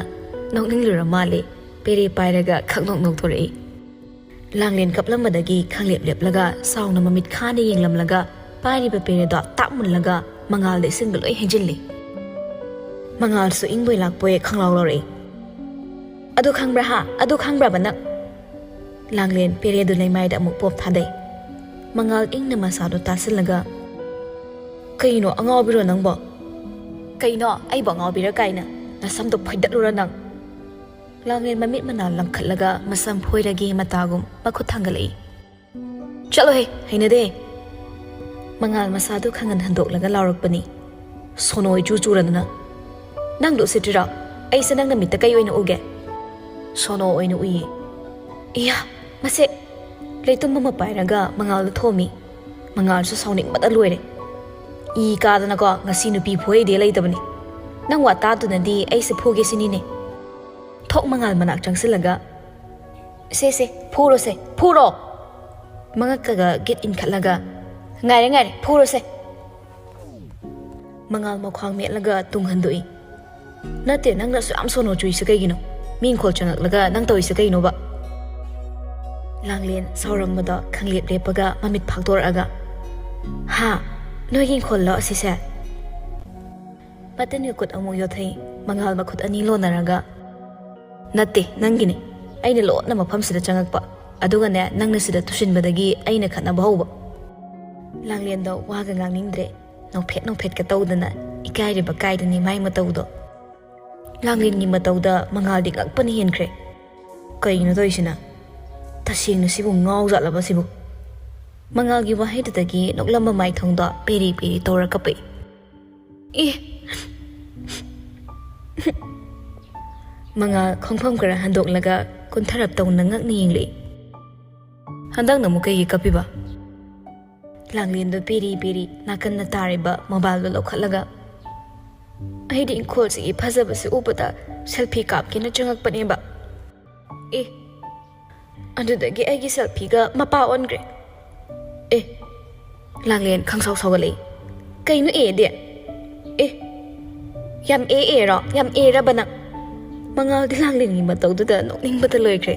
ꯅꯣꯛꯅꯤꯡꯂꯨꯔ ꯃꯥꯜꯂꯦ꯫ ꯄꯦꯔꯦ ꯄꯥꯏꯔꯒ ꯈꯛ ꯅꯣꯛ ꯅꯣꯛꯊꯣꯔꯛꯏ꯫ ꯂꯥꯡꯂꯦꯟ ꯀꯞꯂꯝꯕꯗꯒꯤ ꯈꯪꯂꯦꯞ ꯂꯦꯞꯂꯒ ꯆꯥꯎꯅ ꯃꯃꯤꯠ ꯈꯥꯅ ꯌꯦꯡꯂꯝꯂꯒ ꯄꯥꯏꯔꯤꯕ ꯄꯦꯔꯦꯗꯣ ꯇꯥꯞ ꯃꯨꯜꯂꯒ ꯃꯉꯥꯜꯗ ꯏꯁꯤꯡꯗ ꯂꯣꯏ ꯍꯩꯖꯤꯜꯂꯤ꯫ ꯃꯉꯥꯜꯁꯨ ꯏꯪꯕꯣꯏ ꯂꯥꯛꯄꯣꯏ ꯈꯪꯂꯥꯎ ꯂꯥꯎꯔꯛꯏ꯫ "ꯑꯗꯨ ꯈꯪꯕ꯭ꯔꯥ ꯍꯥ? ꯑꯗꯨ ꯈꯪꯕ꯭ꯔꯕ ꯅꯪ?" ꯂꯥꯡꯂꯦꯟ ꯄꯦꯔꯦꯗꯨ ꯂꯩꯃꯥꯏꯗ ꯑꯃꯨꯛ ꯄꯣꯞ ꯊꯥꯗꯩ꯫ ꯃꯉꯥꯜ ꯏꯪꯅ ꯃꯁꯥꯗꯣ ꯇꯥꯁꯤꯜꯂꯒ, "ꯀꯩꯅꯣ ꯑꯉꯥꯎꯕꯤꯔꯣ ꯅꯪꯕꯣ? ꯀꯩꯅꯣ ꯑꯩꯕꯨ ꯑꯉꯥꯎꯕꯤꯔ ꯀꯥꯏꯅ? ꯅꯁꯝꯗꯣ ꯐꯣꯏꯗꯠꯂꯨꯔ ꯅꯪ?" ꯂꯥꯡꯂꯦꯟ ꯃꯃꯤꯠ ꯃꯅꯥ ꯂꯪꯈꯠꯂꯒ ꯃꯁꯝ ꯐꯣꯏꯔꯒꯦ ꯃꯇꯥꯒꯨꯝ ꯃꯈꯨꯠ ꯊꯥꯡꯒꯠꯂꯛꯏ꯫ "ꯆꯠꯂꯣꯍꯦ, ꯍꯩꯅꯗꯦ!" ꯃꯉꯥꯜ ꯃꯁꯥꯗꯨ ꯈꯪꯍꯟ ꯍꯟꯗꯣꯛꯂꯒ ꯂꯥꯎꯔꯛꯄꯅꯤ꯫ "ꯁꯣꯅꯣ ꯏꯆꯨ ꯆꯨꯔꯗꯅ꯫ ꯅꯪꯗꯣ ꯎꯁꯤꯠꯇ꯭ꯔꯤꯔꯣ? ꯑꯩꯁꯦ ꯅꯪ ꯅꯃꯤꯠꯇ ꯀꯩ ꯑꯣꯏꯅ ꯎꯒꯦ?" "ꯁꯣꯅꯣ ꯑꯣꯏꯅ ꯎꯏꯌꯦ꯫" "ꯏꯌꯥ, ꯃꯁꯦ!" ꯂꯩꯇꯨꯝ ꯑꯃ ꯄꯥꯏꯔꯒ ꯃꯉꯥꯜꯗ ꯊꯣꯝꯃꯤ꯫ ꯃꯉꯥꯜꯁꯨ ꯁꯥꯎꯅꯤꯡꯕꯗ ꯂꯣꯏꯔꯦ꯫ "ꯏ ꯀꯥꯗꯅꯀꯣ, ꯉꯁꯤ ꯅꯨꯄꯤ ꯐꯨꯍꯩꯗꯦ ꯂꯩꯇꯕꯅꯤ꯫ ꯅꯪ ꯋꯥ ꯇꯥꯗꯨꯅꯗꯤ ꯑꯩꯁꯦ ꯐꯨꯒꯦ ꯁꯤꯅꯤꯅꯦ꯫" ꯊꯣꯛ ꯃꯉꯥꯜ ꯃꯅꯥꯛ ꯆꯪꯁꯤꯜꯂꯒ, "ꯁꯦ, ꯁꯦ, ꯐꯨꯔꯣꯁꯦ, ꯐꯨꯔꯣ!" ꯃꯉꯛꯀꯒ ꯒꯤꯠ ꯏꯟꯈꯠꯂꯒ, "ꯉꯥꯏꯔꯦ, ꯉꯥꯏꯔꯦ, ꯐꯨꯔꯣꯁꯦ!" ꯃꯉꯥꯜ ꯃꯈ꯭ꯋꯥꯡ ꯃꯦꯠꯂꯒ ꯇꯨꯡ ꯍꯟꯗꯣꯛꯏ꯫ "ꯅꯠꯇꯦ, ꯅꯪꯅ ꯑꯁꯨꯛ ꯌꯥꯝ ꯁꯣꯅꯣ ꯆꯨꯏꯁꯦ ꯀꯩꯒꯤꯅꯣ? ꯃꯤ ꯏꯪꯈꯣꯜ ꯆꯪꯉꯛꯂꯒ ꯅꯪ ꯇꯧꯔꯤꯁꯦ ꯀꯩꯅꯣꯕ?" ꯂꯥꯡꯂꯦꯟ ꯁꯥꯎꯔꯝꯕꯗꯣ ꯈꯪꯂꯦꯞ ꯂꯦꯞꯄꯒ ꯃꯃꯤꯠ ꯐꯥꯛꯇꯣꯔꯛꯑꯒ, "ꯍꯥ? ꯅꯣꯏꯒꯤ ꯏꯪꯈꯣꯜꯂꯣ ꯑꯁꯤꯁꯦ?" ꯃꯇꯟꯒꯤ ꯈꯨꯠ ꯑꯃꯨꯛ ꯌꯣꯠꯊꯩ꯫ ꯃꯉꯥꯜ ꯃꯈꯨꯠ ꯑꯅꯤ ꯂꯣꯟꯅꯔꯒ, "ꯅꯠꯇꯦ, ꯅꯪꯒꯤꯅꯦ꯫ ꯑꯩꯅ ꯂꯣꯟꯅ ꯃꯐꯝꯁꯤꯗ ꯆꯪꯉꯛꯄ꯫ ꯑꯗꯨꯒꯅꯦ, ꯅꯪꯅ ꯁꯤꯗ ꯇꯨꯁꯤꯟꯕꯗꯒꯤ ꯑꯩꯅ ꯈꯠꯅꯕ ꯍꯧꯕ꯫" ꯂꯥꯡꯂꯦꯟꯗꯣ ꯋꯥꯒ ꯉꯥꯡꯅꯤꯡꯗ꯭ꯔꯦ꯫ ꯅꯣꯛꯐꯦꯠ ꯅꯣꯛꯐꯦꯠꯀ ꯇꯧꯗꯅ ꯏꯀꯥꯏꯔꯤꯕ ꯀꯥꯏꯗꯨꯅꯤ ꯃꯥꯏ ꯃꯇꯧꯗꯣ꯫ ꯂꯥꯡꯂꯦꯟꯒꯤ ꯃꯇꯧꯗ ꯃꯉꯥꯜꯗꯤ ꯉꯛꯄꯅ ꯍꯦꯟꯈ꯭ꯔꯦ꯫ ꯀꯩꯅꯣ ꯇꯧꯔꯤꯁꯤꯅ? ꯇꯁꯦꯡꯅ ꯁꯤꯕꯨ ꯉꯥꯎꯖꯥꯠꯂꯕ ꯁꯤꯕꯨ? ꯃꯉꯥꯜꯒꯤ ꯋꯥꯍꯩꯗꯨꯗꯒꯤ ꯅꯣꯛꯂꯝꯕ ꯃꯥꯏꯊꯣꯡꯗꯣ ꯄꯦꯔꯤ ꯄꯦꯔꯤ ꯇꯧꯔ ꯀꯞꯄꯛꯏ꯫ "ꯑꯦ!" ꯃꯉꯥꯜ ꯈꯣꯡꯐꯝ ꯈꯔ ꯍꯟꯗꯣꯛꯂꯒ ꯀꯨꯟꯊꯔꯞ ꯇꯧꯅ ꯉꯛꯅ ꯌꯦꯡꯂꯛꯏ꯫ "ꯍꯟꯗꯛꯅ ꯑꯃꯨꯛ ꯀꯩꯒꯤ ꯀꯞꯄꯤꯕ?" ꯂꯥꯡꯂꯦꯟꯗꯣ ꯄꯤꯔꯤ ꯄꯤꯔꯤ ꯅꯥꯀꯟꯗ ꯇꯥꯔꯤꯕ ꯃꯣꯕꯥꯏꯜꯗꯣ ꯂꯧꯈꯠꯂꯒ, "ꯑꯩꯗꯤ ꯏꯪꯈꯣꯜꯁꯤꯒꯤ ꯐꯖꯕꯁꯤ ꯎꯕꯗ ꯁꯦꯜꯐꯤ ꯀꯥꯞꯀꯦꯅ ꯆꯪꯉꯛꯄꯅꯦꯕ꯫ ꯑꯦ, ꯑꯗꯨꯗꯒꯤ ꯑꯩꯒꯤ ꯁꯦꯜꯐꯤꯒ ꯃꯄꯥ ꯑꯣꯟꯈ꯭ꯔꯦ꯫" "ꯑꯦ!" ꯂꯥꯡꯂꯦꯟ ꯈꯪꯁꯥꯎ ꯁꯥꯎꯒꯠꯂꯛꯏ꯫ "ꯀꯩꯅꯣ ꯑꯦꯗꯤ? ꯑꯦ, ꯌꯥꯝ ꯑꯦ ꯑꯦꯔꯣ? ꯌꯥꯝ ꯑꯦꯔꯕ ꯅꯪ?" ꯃꯉꯥꯜꯗꯤ ꯂꯥꯡꯂꯦꯟꯒꯤ ꯃꯇꯧꯗꯨꯗ ꯅꯣꯛꯅꯤꯡꯕꯗ ꯂꯣꯏꯈ꯭ꯔꯦ꯫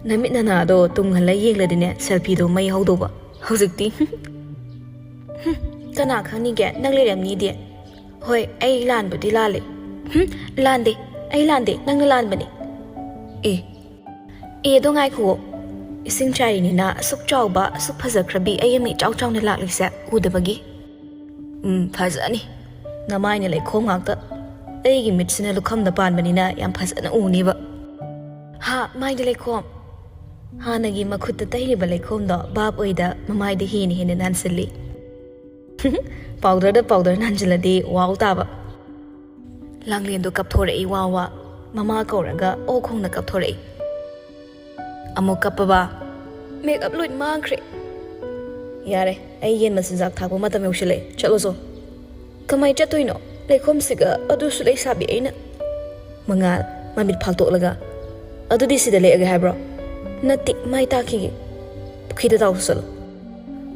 "ꯅꯃꯤꯠ ꯅꯅꯥꯗꯣ ꯇꯨꯡꯍꯜꯂ ꯌꯦꯡꯂꯗꯤꯅꯦ, ꯁꯦꯜꯐꯤꯗꯣ ꯃꯩ ꯍꯧꯗꯧꯕ꯫ ꯍꯧꯖꯤꯛꯇꯤ, ꯍꯨꯝ, ꯀꯅꯥ ꯈꯪꯅꯤꯒꯦ? ꯅꯪ ꯂꯩꯔꯝꯅꯤꯗꯤ꯫" "ꯍꯣꯏ, ꯑꯩ ꯂꯥꯟꯕꯨꯗꯤ ꯂꯥꯜꯂꯦ꯫" "ꯍꯨꯝ, ꯂꯥꯟꯗꯦ, ꯑꯩ ꯂꯥꯟꯗꯦ, ꯅꯪꯅ ꯂꯥꯟꯕꯅꯤ꯫" "ꯑꯦ, ꯑꯦꯗꯣ ꯉꯥꯏꯈꯨꯑꯣ꯫ ꯏꯁꯤꯡ ꯆꯥꯏꯔꯤꯅꯤꯅ ꯑꯁꯨꯛ ꯆꯥꯎꯕ, ꯑꯁꯨꯛ ꯐꯖꯈ꯭ꯔꯕꯤ ꯑꯩ ꯑꯃ ꯏꯆꯥꯎ ꯆꯥꯎꯅ ꯂꯥꯛꯂꯤꯁꯦ ꯎꯗꯕꯒꯤ꯫" "ꯎꯝ, ꯐꯖꯅꯤ꯫ ꯅꯃꯥꯏꯅ ꯂꯩꯈꯣꯝ ꯉꯥꯛꯇ꯫ ꯑꯩꯒꯤ ꯃꯤꯠꯁꯤꯅ ꯂꯨꯈꯝꯗ ꯄꯥꯟꯕꯅꯤꯅ ꯌꯥꯝ ꯐꯖꯅ ꯎꯅꯤꯕ꯫ ꯍꯥ, ꯃꯥꯏꯗ ꯂꯩꯈꯣꯝ꯫ ꯍꯥꯟꯅꯒꯤ ꯃꯈꯨꯠꯇ ꯇꯩꯔꯤꯕ ꯂꯩꯈꯣꯝꯗꯣ ꯚꯥꯞ ꯑꯣꯏꯗ ꯃꯃꯥꯏꯗ ꯍꯦꯟꯅ ꯍꯦꯟꯅ ꯅꯥꯟꯁꯤꯜꯂꯤ꯫ ꯄꯥꯎꯗꯔꯗ ꯄꯥꯎꯗꯔ ꯅꯥꯟꯁꯤꯜꯂꯗꯤ ꯋꯥꯎ ꯇꯥꯕ꯫ ꯂꯥꯡꯂꯦꯟꯗꯣ ꯀꯞꯊꯣꯔꯛꯏ ꯋꯥ ꯋꯥ꯫ ꯃꯃꯥ ꯀꯧꯔꯒ ꯑꯣ ꯈꯣꯡꯅ ꯀꯞꯊꯣꯔꯛꯏ꯫ ꯑꯃꯨꯛ ꯀꯞꯄꯕ? ꯃꯦꯀꯞ ꯂꯣꯏ ꯃꯥꯡꯈ꯭ꯔꯦ꯫ ꯌꯥꯔꯦ, ꯑꯩ ꯌꯦꯟ ꯃꯆꯤꯟꯖꯥꯛ ꯊꯥꯛꯄ ꯃꯇꯝ ꯌꯧꯁꯤꯜꯂꯛꯑꯦ, ꯆꯠꯂꯣꯁꯣ꯫ ꯀꯃꯥꯏ ꯆꯠꯇꯣꯏꯅꯣ? ꯂꯩꯈꯣꯝꯁꯤꯒ ꯑꯗꯨꯁꯨ ꯂꯩꯁꯥꯕꯤ ꯑꯩꯅ꯫ ꯃꯉꯥꯜ, ꯃꯃꯤꯠ ꯐꯥꯛꯇꯣꯛꯂꯒ, ꯑꯗꯨꯗꯤ ꯁꯤꯗ ꯂꯦꯛꯑꯒꯦ ꯍꯥꯏꯕ꯭ꯔꯣ? ꯅꯠꯇꯦ, ꯃꯥꯏ ꯇꯥꯛꯈꯤꯒꯦ꯫ ꯄꯨꯈ꯭ꯔꯤꯗ ꯇꯥꯎꯁꯨ ꯆꯠꯂꯣ꯫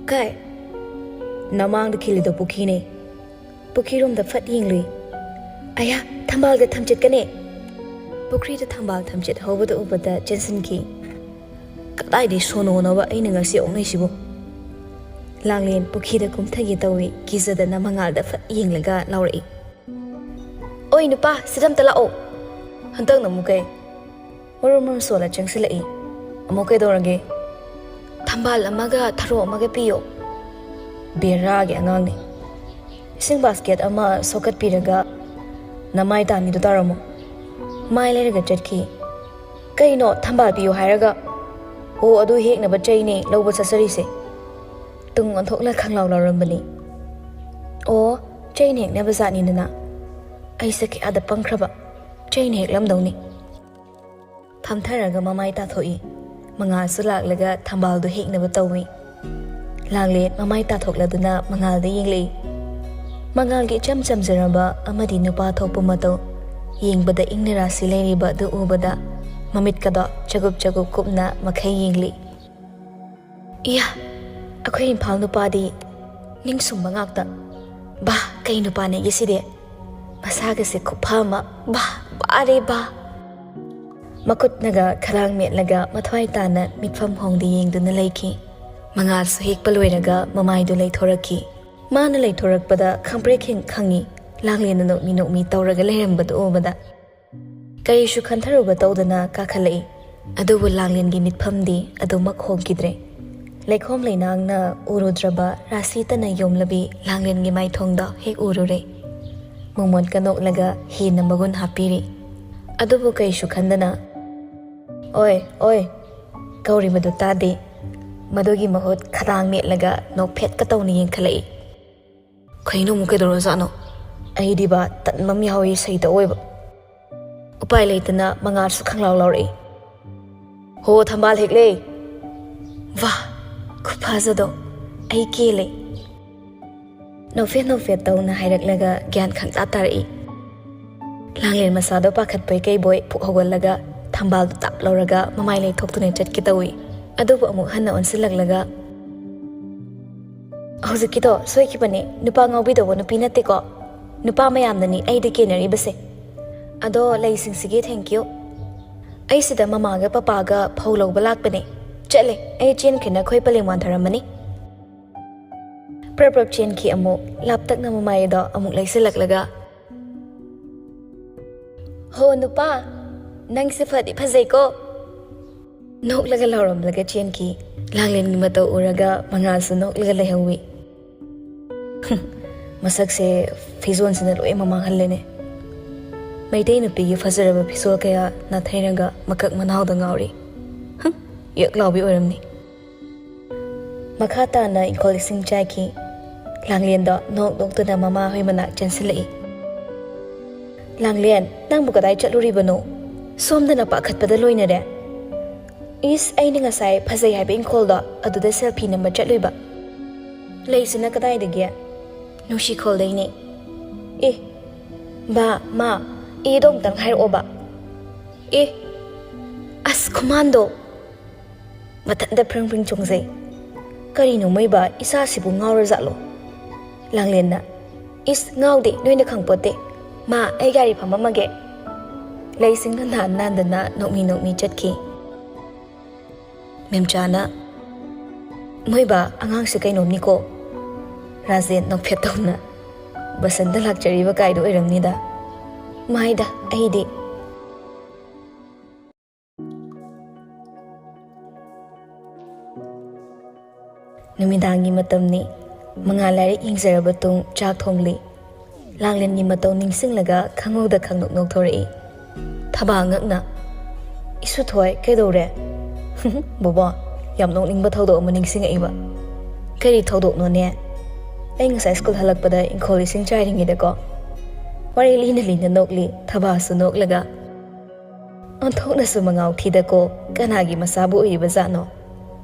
ꯀꯥꯏ? ꯅꯃꯥꯡꯗ ꯈꯤꯜꯂꯤꯗꯣ ꯄꯨꯈ꯭ꯔꯤꯅꯦ꯫ ꯄꯨꯈ꯭ꯔꯤꯔꯣꯝꯗ ꯐꯠ ꯌꯦꯡꯂꯨꯏ꯫ ꯑꯌꯥ, ꯊꯝꯕꯥꯜꯒ ꯊꯝꯆꯦꯠꯀꯅꯦ꯫ ꯄꯨꯈ꯭ꯔꯤꯗ ꯊꯝꯕꯥꯜ ꯊꯝꯆꯦꯠ ꯍꯧꯕꯗ ꯎꯕꯗ ꯆꯦꯟꯁꯤꯟꯈꯤ꯫ ꯀꯗꯥꯏꯗꯩ ꯁꯣꯅꯣꯅꯣꯕ ꯑꯩꯅ ꯉꯁꯤ ꯑꯣꯛꯅꯩꯁꯤꯕꯨ? ꯂꯥꯡꯂꯦꯟ ꯄꯨꯈ꯭ꯔꯤꯗ ꯀꯨꯝꯊꯒꯦ ꯇꯧꯏ, ꯀꯤꯖꯗꯅ ꯃꯉꯥꯜꯗ ꯐꯠ ꯌꯦꯡꯂꯒ ꯂꯥꯎꯔꯛꯏ꯫ "ꯑꯣꯏ ꯅꯨꯄꯥ, ꯁꯤꯗ ꯑꯝꯇ ꯂꯥꯛꯑꯣ!" ꯍꯟꯗꯛꯅ ꯑꯃꯨꯛ ꯀꯩ? ꯃꯔꯨꯝ ꯃꯔꯨꯝ ꯁꯣꯜꯂ ꯆꯪꯁꯤꯜꯂꯛꯏ꯫ "ꯑꯃꯨꯛ ꯀꯩꯗꯧꯔꯒꯦ?" "ꯊꯝꯕꯥꯜ ꯑꯃꯒ ꯊꯔꯣ ꯑꯃꯒ ꯄꯤꯌꯣ꯫" ꯕꯦꯔꯥꯒꯤ ꯑꯉꯥꯡꯅꯤ꯫ ꯏꯁꯤꯡ ꯕꯥꯁꯀꯦꯠ ꯑꯃ ꯁꯣꯛꯀꯠꯄꯤꯔꯒ ꯅꯃꯥꯏ ꯇꯥꯅꯤꯗꯨ ꯇꯥꯔꯝꯃꯣ꯫ ꯃꯥꯏ ꯂꯩꯔꯒ ꯆꯠꯈꯤ꯫ "ꯀꯩꯅꯣ, ꯊꯝꯕꯥꯜ ꯄꯤꯌꯨ ꯍꯥꯏꯔꯒ?" "ꯑꯣ, ꯑꯗꯨ ꯍꯦꯛꯅꯕ ꯆꯩꯅꯦ ꯂꯧꯕ ꯆꯠꯆꯔꯤꯁꯦ꯫" ꯇꯨꯡ ꯑꯣꯟꯊꯣꯛꯂ ꯈꯪꯂꯥꯎ ꯂꯥꯎꯔꯝꯕꯅꯤ꯫ "ꯑꯣ, ꯆꯩꯅ ꯍꯦꯛꯅꯕ ꯖꯥꯠꯅꯤꯗꯅ꯫ ꯑꯩꯁꯦ ꯀꯌꯥꯗ ꯄꯪꯈ꯭ꯔꯕ꯫ ꯆꯩꯅ ꯍꯦꯛꯂꯝꯗꯧꯅꯤ꯫" ꯐꯝꯊꯔꯒ ꯃꯃꯥꯏ ꯇꯥꯊꯣꯛꯏ꯫ ꯃꯉꯥꯜꯁꯨ ꯂꯥꯛꯂꯒ ꯊꯝꯕꯥꯜꯗꯨ ꯍꯦꯛꯅꯕ ꯇꯧꯏ꯫ ꯂꯥꯡꯂꯦꯟ ꯃꯃꯥꯏ ꯇꯥꯊꯣꯛꯂꯗꯨꯅ ꯃꯉꯥꯜꯗ ꯌꯦꯡꯂꯛꯏ꯫ ꯃꯉꯥꯜꯒꯤ ꯏꯆꯝ ꯆꯝꯖꯔꯕ ꯑꯃꯗꯤ ꯅꯨꯄꯥ ꯊꯣꯛꯄ ꯃꯇꯧ, ꯌꯦꯡꯕꯗ ꯏꯪꯅ ꯔꯥꯁꯤ ꯂꯩꯔꯤꯕ ꯑꯗꯨ ꯎꯕꯗ ꯃꯃꯤꯠꯀꯗꯣ ꯆꯒꯨꯞ ꯆꯒꯨꯞ ꯀꯨꯞꯅ ꯃꯈꯩ ꯌꯦꯡꯂꯤ꯫ ꯏꯌꯥ, ꯑꯩꯈꯣꯏ ꯏꯝꯐꯥꯜ ꯅꯨꯄꯥꯗꯤ ꯅꯤꯡꯁꯨꯝꯕ ꯉꯥꯛꯇ꯫ ꯕꯥ, ꯀꯩ ꯅꯨꯄꯥꯅꯦꯒꯦ ꯁꯤꯗꯤ? ꯃꯁꯥꯒꯁꯦ ꯈꯨꯐ ꯑꯃ꯫ ꯕꯥ, ꯕꯥ ꯔꯦ ꯕꯥ꯫ ꯃꯈꯨꯠꯅꯒ ꯈꯗꯥꯡ ꯃꯦꯠꯂꯒ ꯃꯊ꯭ꯋꯥꯏ ꯇꯥꯅ ꯃꯤꯠꯐꯝ ꯍꯣꯡꯗ ꯌꯦꯡꯗꯨꯅ ꯂꯩꯈꯤ꯫ ꯃꯉꯥꯜꯁꯨ ꯍꯦꯛꯄ ꯂꯣꯏꯔꯒ ꯃꯃꯥꯏꯗꯨ ꯂꯩꯊꯣꯔꯛꯈꯤ꯫ ꯃꯥꯅ ꯂꯩꯊꯣꯔꯛꯄꯗ ꯈꯪꯄ꯭ꯔꯦꯛ ꯍꯦꯛ ꯈꯪꯉꯤ꯫ ꯂꯥꯡꯂꯦꯟꯅ ꯅꯣꯛꯃꯤ ꯅꯣꯛꯃꯤ ꯇꯧꯔꯒ ꯂꯩꯔꯝꯕꯗꯨ ꯎꯕꯗ꯫ ꯀꯔꯤꯁꯨ ꯈꯟꯊꯔꯨꯕ ꯇꯧꯗꯅ ꯀꯥꯈꯠꯂꯛꯏ꯫ ꯑꯗꯨꯕꯨ ꯂꯥꯡꯂꯦꯟꯒꯤ ꯃꯤꯠꯐꯝꯗꯤ ꯑꯗꯨꯃꯛ ꯍꯣꯡꯈꯤꯗ꯭ꯔꯦ꯫ ꯂꯩꯈꯣꯝ ꯂꯩꯅꯥꯡꯅ ꯎꯔꯨꯗ꯭ꯔꯕ ꯔꯥꯁꯤ ꯇꯅ ꯌꯣꯝꯂꯕꯤ ꯂꯥꯡꯂꯦꯟꯒꯤ ꯃꯥꯏꯊꯣꯡꯗ ꯍꯦꯛ ꯎꯔꯨꯔꯦ꯫ ꯃꯣꯃꯣꯟꯀ ꯅꯣꯛꯂꯒ ꯍꯦꯟꯅ ꯃꯒꯨꯟ ꯍꯥꯞꯄꯤꯔꯤ꯫ ꯑꯗꯨꯕꯨ ꯀꯩꯁꯨ ꯈꯟꯗꯅ "ꯑꯣꯏ, ꯑꯣꯏ" ꯀꯧꯔꯤꯕꯗꯨ ꯇꯥꯗꯦ꯫ ꯃꯗꯨꯒꯤ ꯃꯍꯨꯠ ꯈꯗꯥꯡ ꯃꯦꯠꯂꯒ ꯅꯣꯛꯐꯦꯠꯀ ꯇꯧꯅ ꯌꯦꯡꯈꯠꯂꯛꯏ꯫ "ꯀꯩꯅꯣ ꯑꯃꯨꯛ ꯀꯩꯗꯧꯔꯖꯥꯠꯅꯣ?" ꯑꯩꯗꯤꯕ ꯇꯟꯕ ꯑꯃ ꯌꯥꯎꯏ, ꯁꯩꯇ ꯑꯣꯏꯕ꯫ ꯎꯄꯥꯏ ꯂꯩꯇꯅ ꯃꯉꯥꯜꯁꯨ ꯈꯪꯂꯥꯎ ꯂꯥꯎꯔꯛꯏ꯫ "ꯍꯣ, ꯊꯝꯕꯥꯜ ꯍꯦꯛꯂꯦ!" ꯋꯥ, ꯈꯨꯐꯖꯗꯣ! ꯑꯩ ꯀꯦꯜꯂꯦ꯫ ꯅꯣꯛꯐꯦꯠ ꯅꯣꯛꯐꯦꯠ ꯇꯧꯅ ꯍꯥꯏꯔꯛꯂꯒ ꯒ꯭ꯌꯥꯟ ꯈꯪꯇꯥ ꯇꯥꯔꯛꯏ꯫ ꯂꯥꯡꯂꯦꯟ ꯃꯁꯥꯗꯣ ꯄꯥꯈꯠꯄꯣꯏ ꯀꯩꯕꯣꯏ ꯐꯨꯛ ꯍꯧꯒꯠꯂꯒ ꯊꯝꯕꯥꯜꯗꯨ ꯇꯥꯞ ꯂꯧꯔꯒ ꯃꯃꯥꯏ ꯂꯩꯊꯣꯛꯇꯨꯅ ꯆꯠꯀꯦ ꯇꯧꯏ꯫ ꯑꯗꯨꯕꯨ ꯑꯃꯨꯛ ꯍꯟꯅ ꯑꯣꯟꯁꯤꯜꯂꯛꯂꯒ, "ꯍꯧꯖꯤꯛꯀꯤꯗꯣ ꯁꯣꯏꯈꯤꯕꯅꯦ, ꯅꯨꯄꯥ ꯉꯥꯎꯕꯤꯗꯧꯕ ꯅꯨꯄꯤ ꯅꯠꯇꯦꯀꯣ꯫ ꯅꯨꯄꯥ ꯃꯌꯥꯝꯅꯅꯤ ꯑꯩꯗ ꯀꯦꯟꯅꯔꯤꯕꯁꯦ꯫ ꯑꯗꯣ ꯂꯩꯁꯤꯡꯁꯤꯒꯤ thank you꯫ ꯑꯩ ꯁꯤꯗ ꯃꯃꯥꯒ ꯄꯄꯥꯒ ꯐꯧ ꯂꯧꯕ ꯂꯥꯛꯄꯅꯦ꯫ ꯆꯠꯂꯦ, ꯑꯩ ꯆꯦꯟꯈ꯭ꯔꯦꯅ ꯑꯩꯈꯣꯏ ꯄꯂꯦꯝ ꯋꯥꯟꯊꯔꯝꯃꯅꯤ꯫" ꯄ꯭ꯔꯞ ꯄ꯭ꯔꯞ ꯆꯦꯟꯈꯤ ꯑꯃꯨꯛ, ꯂꯥꯞꯇꯛꯅ ꯃꯃꯥꯏꯗꯣ ꯑꯃꯨꯛ ꯂꯩꯁꯤꯜꯂꯛꯂꯒ, "ꯍꯣ ꯅꯨꯄꯥ, ꯅꯪꯁꯦ ꯐꯗꯤ ꯐꯖꯩꯀꯣ!" ꯅꯣꯛꯂꯒ ꯂꯥꯎꯔꯝꯂꯒ ꯆꯦꯟꯈꯤ꯫ ꯂꯥꯡꯂꯦꯟꯒꯤ ꯃꯇꯧ ꯎꯔꯒ ꯃꯉꯥꯜꯁꯨ ꯅꯣꯛꯂꯒ ꯂꯩꯍꯧꯋꯤ꯫ ꯃꯁꯛꯁꯦ ꯐꯤꯖꯣꯜꯁꯤꯅ ꯂꯣꯏ ꯃꯃꯥꯡꯍꯜꯂꯦꯅꯦ꯫ ꯃꯩꯇꯩ ꯅꯨꯄꯤꯒꯤ ꯐꯖꯔꯕ ꯐꯤꯖꯣꯜ ꯀꯌꯥ ꯅꯥꯊꯩꯔꯒ ꯃꯀꯛ ꯃꯅꯥꯎꯗ ꯉꯥꯎꯔꯤ꯫ ꯍꯝ, ꯌꯛ ꯂꯥꯎꯕꯤ ꯑꯣꯏꯔꯝꯅꯤ꯫ ꯃꯈꯥ ꯇꯥꯅ ꯏꯪꯈꯣꯜ ꯏꯁꯤꯡ ꯆꯥꯏꯈꯤ꯫ ꯂꯥꯡꯂꯦꯟꯗꯣ ꯅꯣꯛ ꯅꯣꯛꯇꯨꯅ ꯃꯃꯥ ꯍꯣꯏ ꯃꯅꯥꯛ ꯆꯦꯟꯁꯤꯜꯂꯛꯏ꯫ "ꯂꯥꯡꯂꯦꯟ, ꯅꯪꯕꯨ ꯀꯗꯥꯏ ꯆꯠꯂꯨꯔꯤꯕꯅꯣ? ꯁꯣꯝꯗꯅ ꯄꯥꯈꯠꯄꯗ ꯂꯣꯏꯅꯔꯦ꯫" "ꯏꯁ, ꯑꯩꯅ ꯉꯁꯥꯏ ꯐꯖꯩ ꯍꯥꯏꯕ ꯏꯪꯈꯣꯜꯗꯣ ꯑꯗꯨꯗ selfie ꯅꯝꯕ ꯆꯠꯂꯨꯏꯕ꯫" "ꯂꯩꯁꯤꯅ ꯀꯗꯥꯏꯗꯒꯤ?" "ꯅꯨꯡꯁꯤꯈꯣꯜꯗꯩꯅꯦ꯫" "ꯑꯦ, ꯕꯥ, ꯃꯥ, ꯏꯗꯣ ꯑꯃꯨꯛꯇꯪ ꯍꯥꯏꯔꯛꯑꯣꯕ꯫" "ꯑꯦ, ꯑꯁ ꯈꯨꯃꯥꯟꯗꯣ!" ꯃꯊꯟꯇ ꯐ꯭ꯔꯤꯡ ꯐ꯭ꯔꯤꯡ ꯆꯣꯡꯖꯩ꯫ "ꯀꯔꯤꯅꯣ ꯃꯣꯏꯕꯥ, ꯏꯆꯥꯁꯤꯕꯨ ꯉꯥꯎꯔꯖꯥꯠꯂꯣ?" ꯂꯥꯡꯂꯦꯟꯅ, "ꯏꯁ, ꯉꯥꯎꯗꯦ, ꯅꯣꯏꯅ ꯈꯪꯄꯣꯠꯇꯦ꯫ ꯃꯥ, ꯑꯩ ꯒꯥꯔꯤ ꯐꯝꯃꯝꯃꯒꯦ꯫" ꯂꯩꯁꯤꯡꯅ ꯅꯥꯟ ꯅꯥꯟꯗꯅ ꯅꯣꯛꯃꯤ ꯅꯣꯛꯃꯤ ꯆꯠꯈꯤ꯫ ꯃꯦꯝꯆꯥꯅ, "ꯃꯣꯏꯕꯥ, ꯑꯉꯥꯡꯁꯦ ꯀꯩꯅꯣꯝꯅꯤꯀꯣ꯫" ꯔꯥꯖꯦꯟ ꯅꯣꯛꯐꯦꯠ ꯇꯧꯅ, "ꯕꯁꯟꯇ ꯂꯥꯛꯆꯔꯤꯕ ꯀꯥꯏꯗꯣ ꯑꯣꯏꯔꯝꯅꯤꯗ꯫" "ꯃꯥꯏꯗ, ꯑꯩꯗꯤ꯫" ꯅꯨꯃꯤꯗꯥꯡꯒꯤ ꯃꯇꯝꯅꯤ꯫ ꯃꯉꯥꯜ ꯂꯥꯏꯔꯤꯛ ꯌꯦꯡꯖꯔꯕ ꯇꯨꯡ ꯆꯥꯛ ꯊꯣꯡꯂꯤ꯫ ꯂꯥꯡꯂꯦꯟꯒꯤ ꯃꯇꯧ ꯅꯤꯡꯁꯤꯡꯂꯒ ꯈꯪꯍꯧꯗ ꯈꯪꯅꯣꯛ ꯅꯣꯛꯊꯣꯔꯛꯏ꯫ ꯊꯕꯥ ꯉꯛꯅ, "ꯏꯁꯨꯊꯣꯏ, ꯀꯩꯗꯧꯔꯦ?" "ꯕꯣꯕꯣ, ꯌꯥꯝ ꯅꯣꯛꯅꯤꯡꯕ ꯊꯧꯗꯣꯛ ꯑꯃ ꯅꯤꯡꯁꯤꯡꯉꯛꯏꯕ꯫" "ꯀꯔꯤ ꯊꯧꯗꯣꯛꯅꯣꯅꯦ?" "ꯑꯩ ꯉꯁꯥꯏ ꯁ꯭ꯀꯨꯜ ꯍꯜꯂꯛꯄꯗ ꯏꯪꯈꯣꯜ ꯏꯁꯤꯡ ꯆꯥꯏꯔꯤꯉꯩꯗꯀꯣ꯫" ꯋꯥꯔꯤ ꯂꯤꯅ ꯂꯤꯅ ꯅꯣꯛꯂꯤ, ꯊꯕꯥꯁꯨ ꯅꯣꯛꯂꯒ꯫ "ꯑꯣꯟꯊꯣꯛꯅꯁꯨ ꯃꯉꯥꯎ ꯊꯤꯗꯀꯣ, ꯀꯅꯥꯒꯤ ꯃꯆꯥꯕꯨ ꯑꯣꯏꯔꯤꯕ ꯖꯥꯠꯅꯣ?"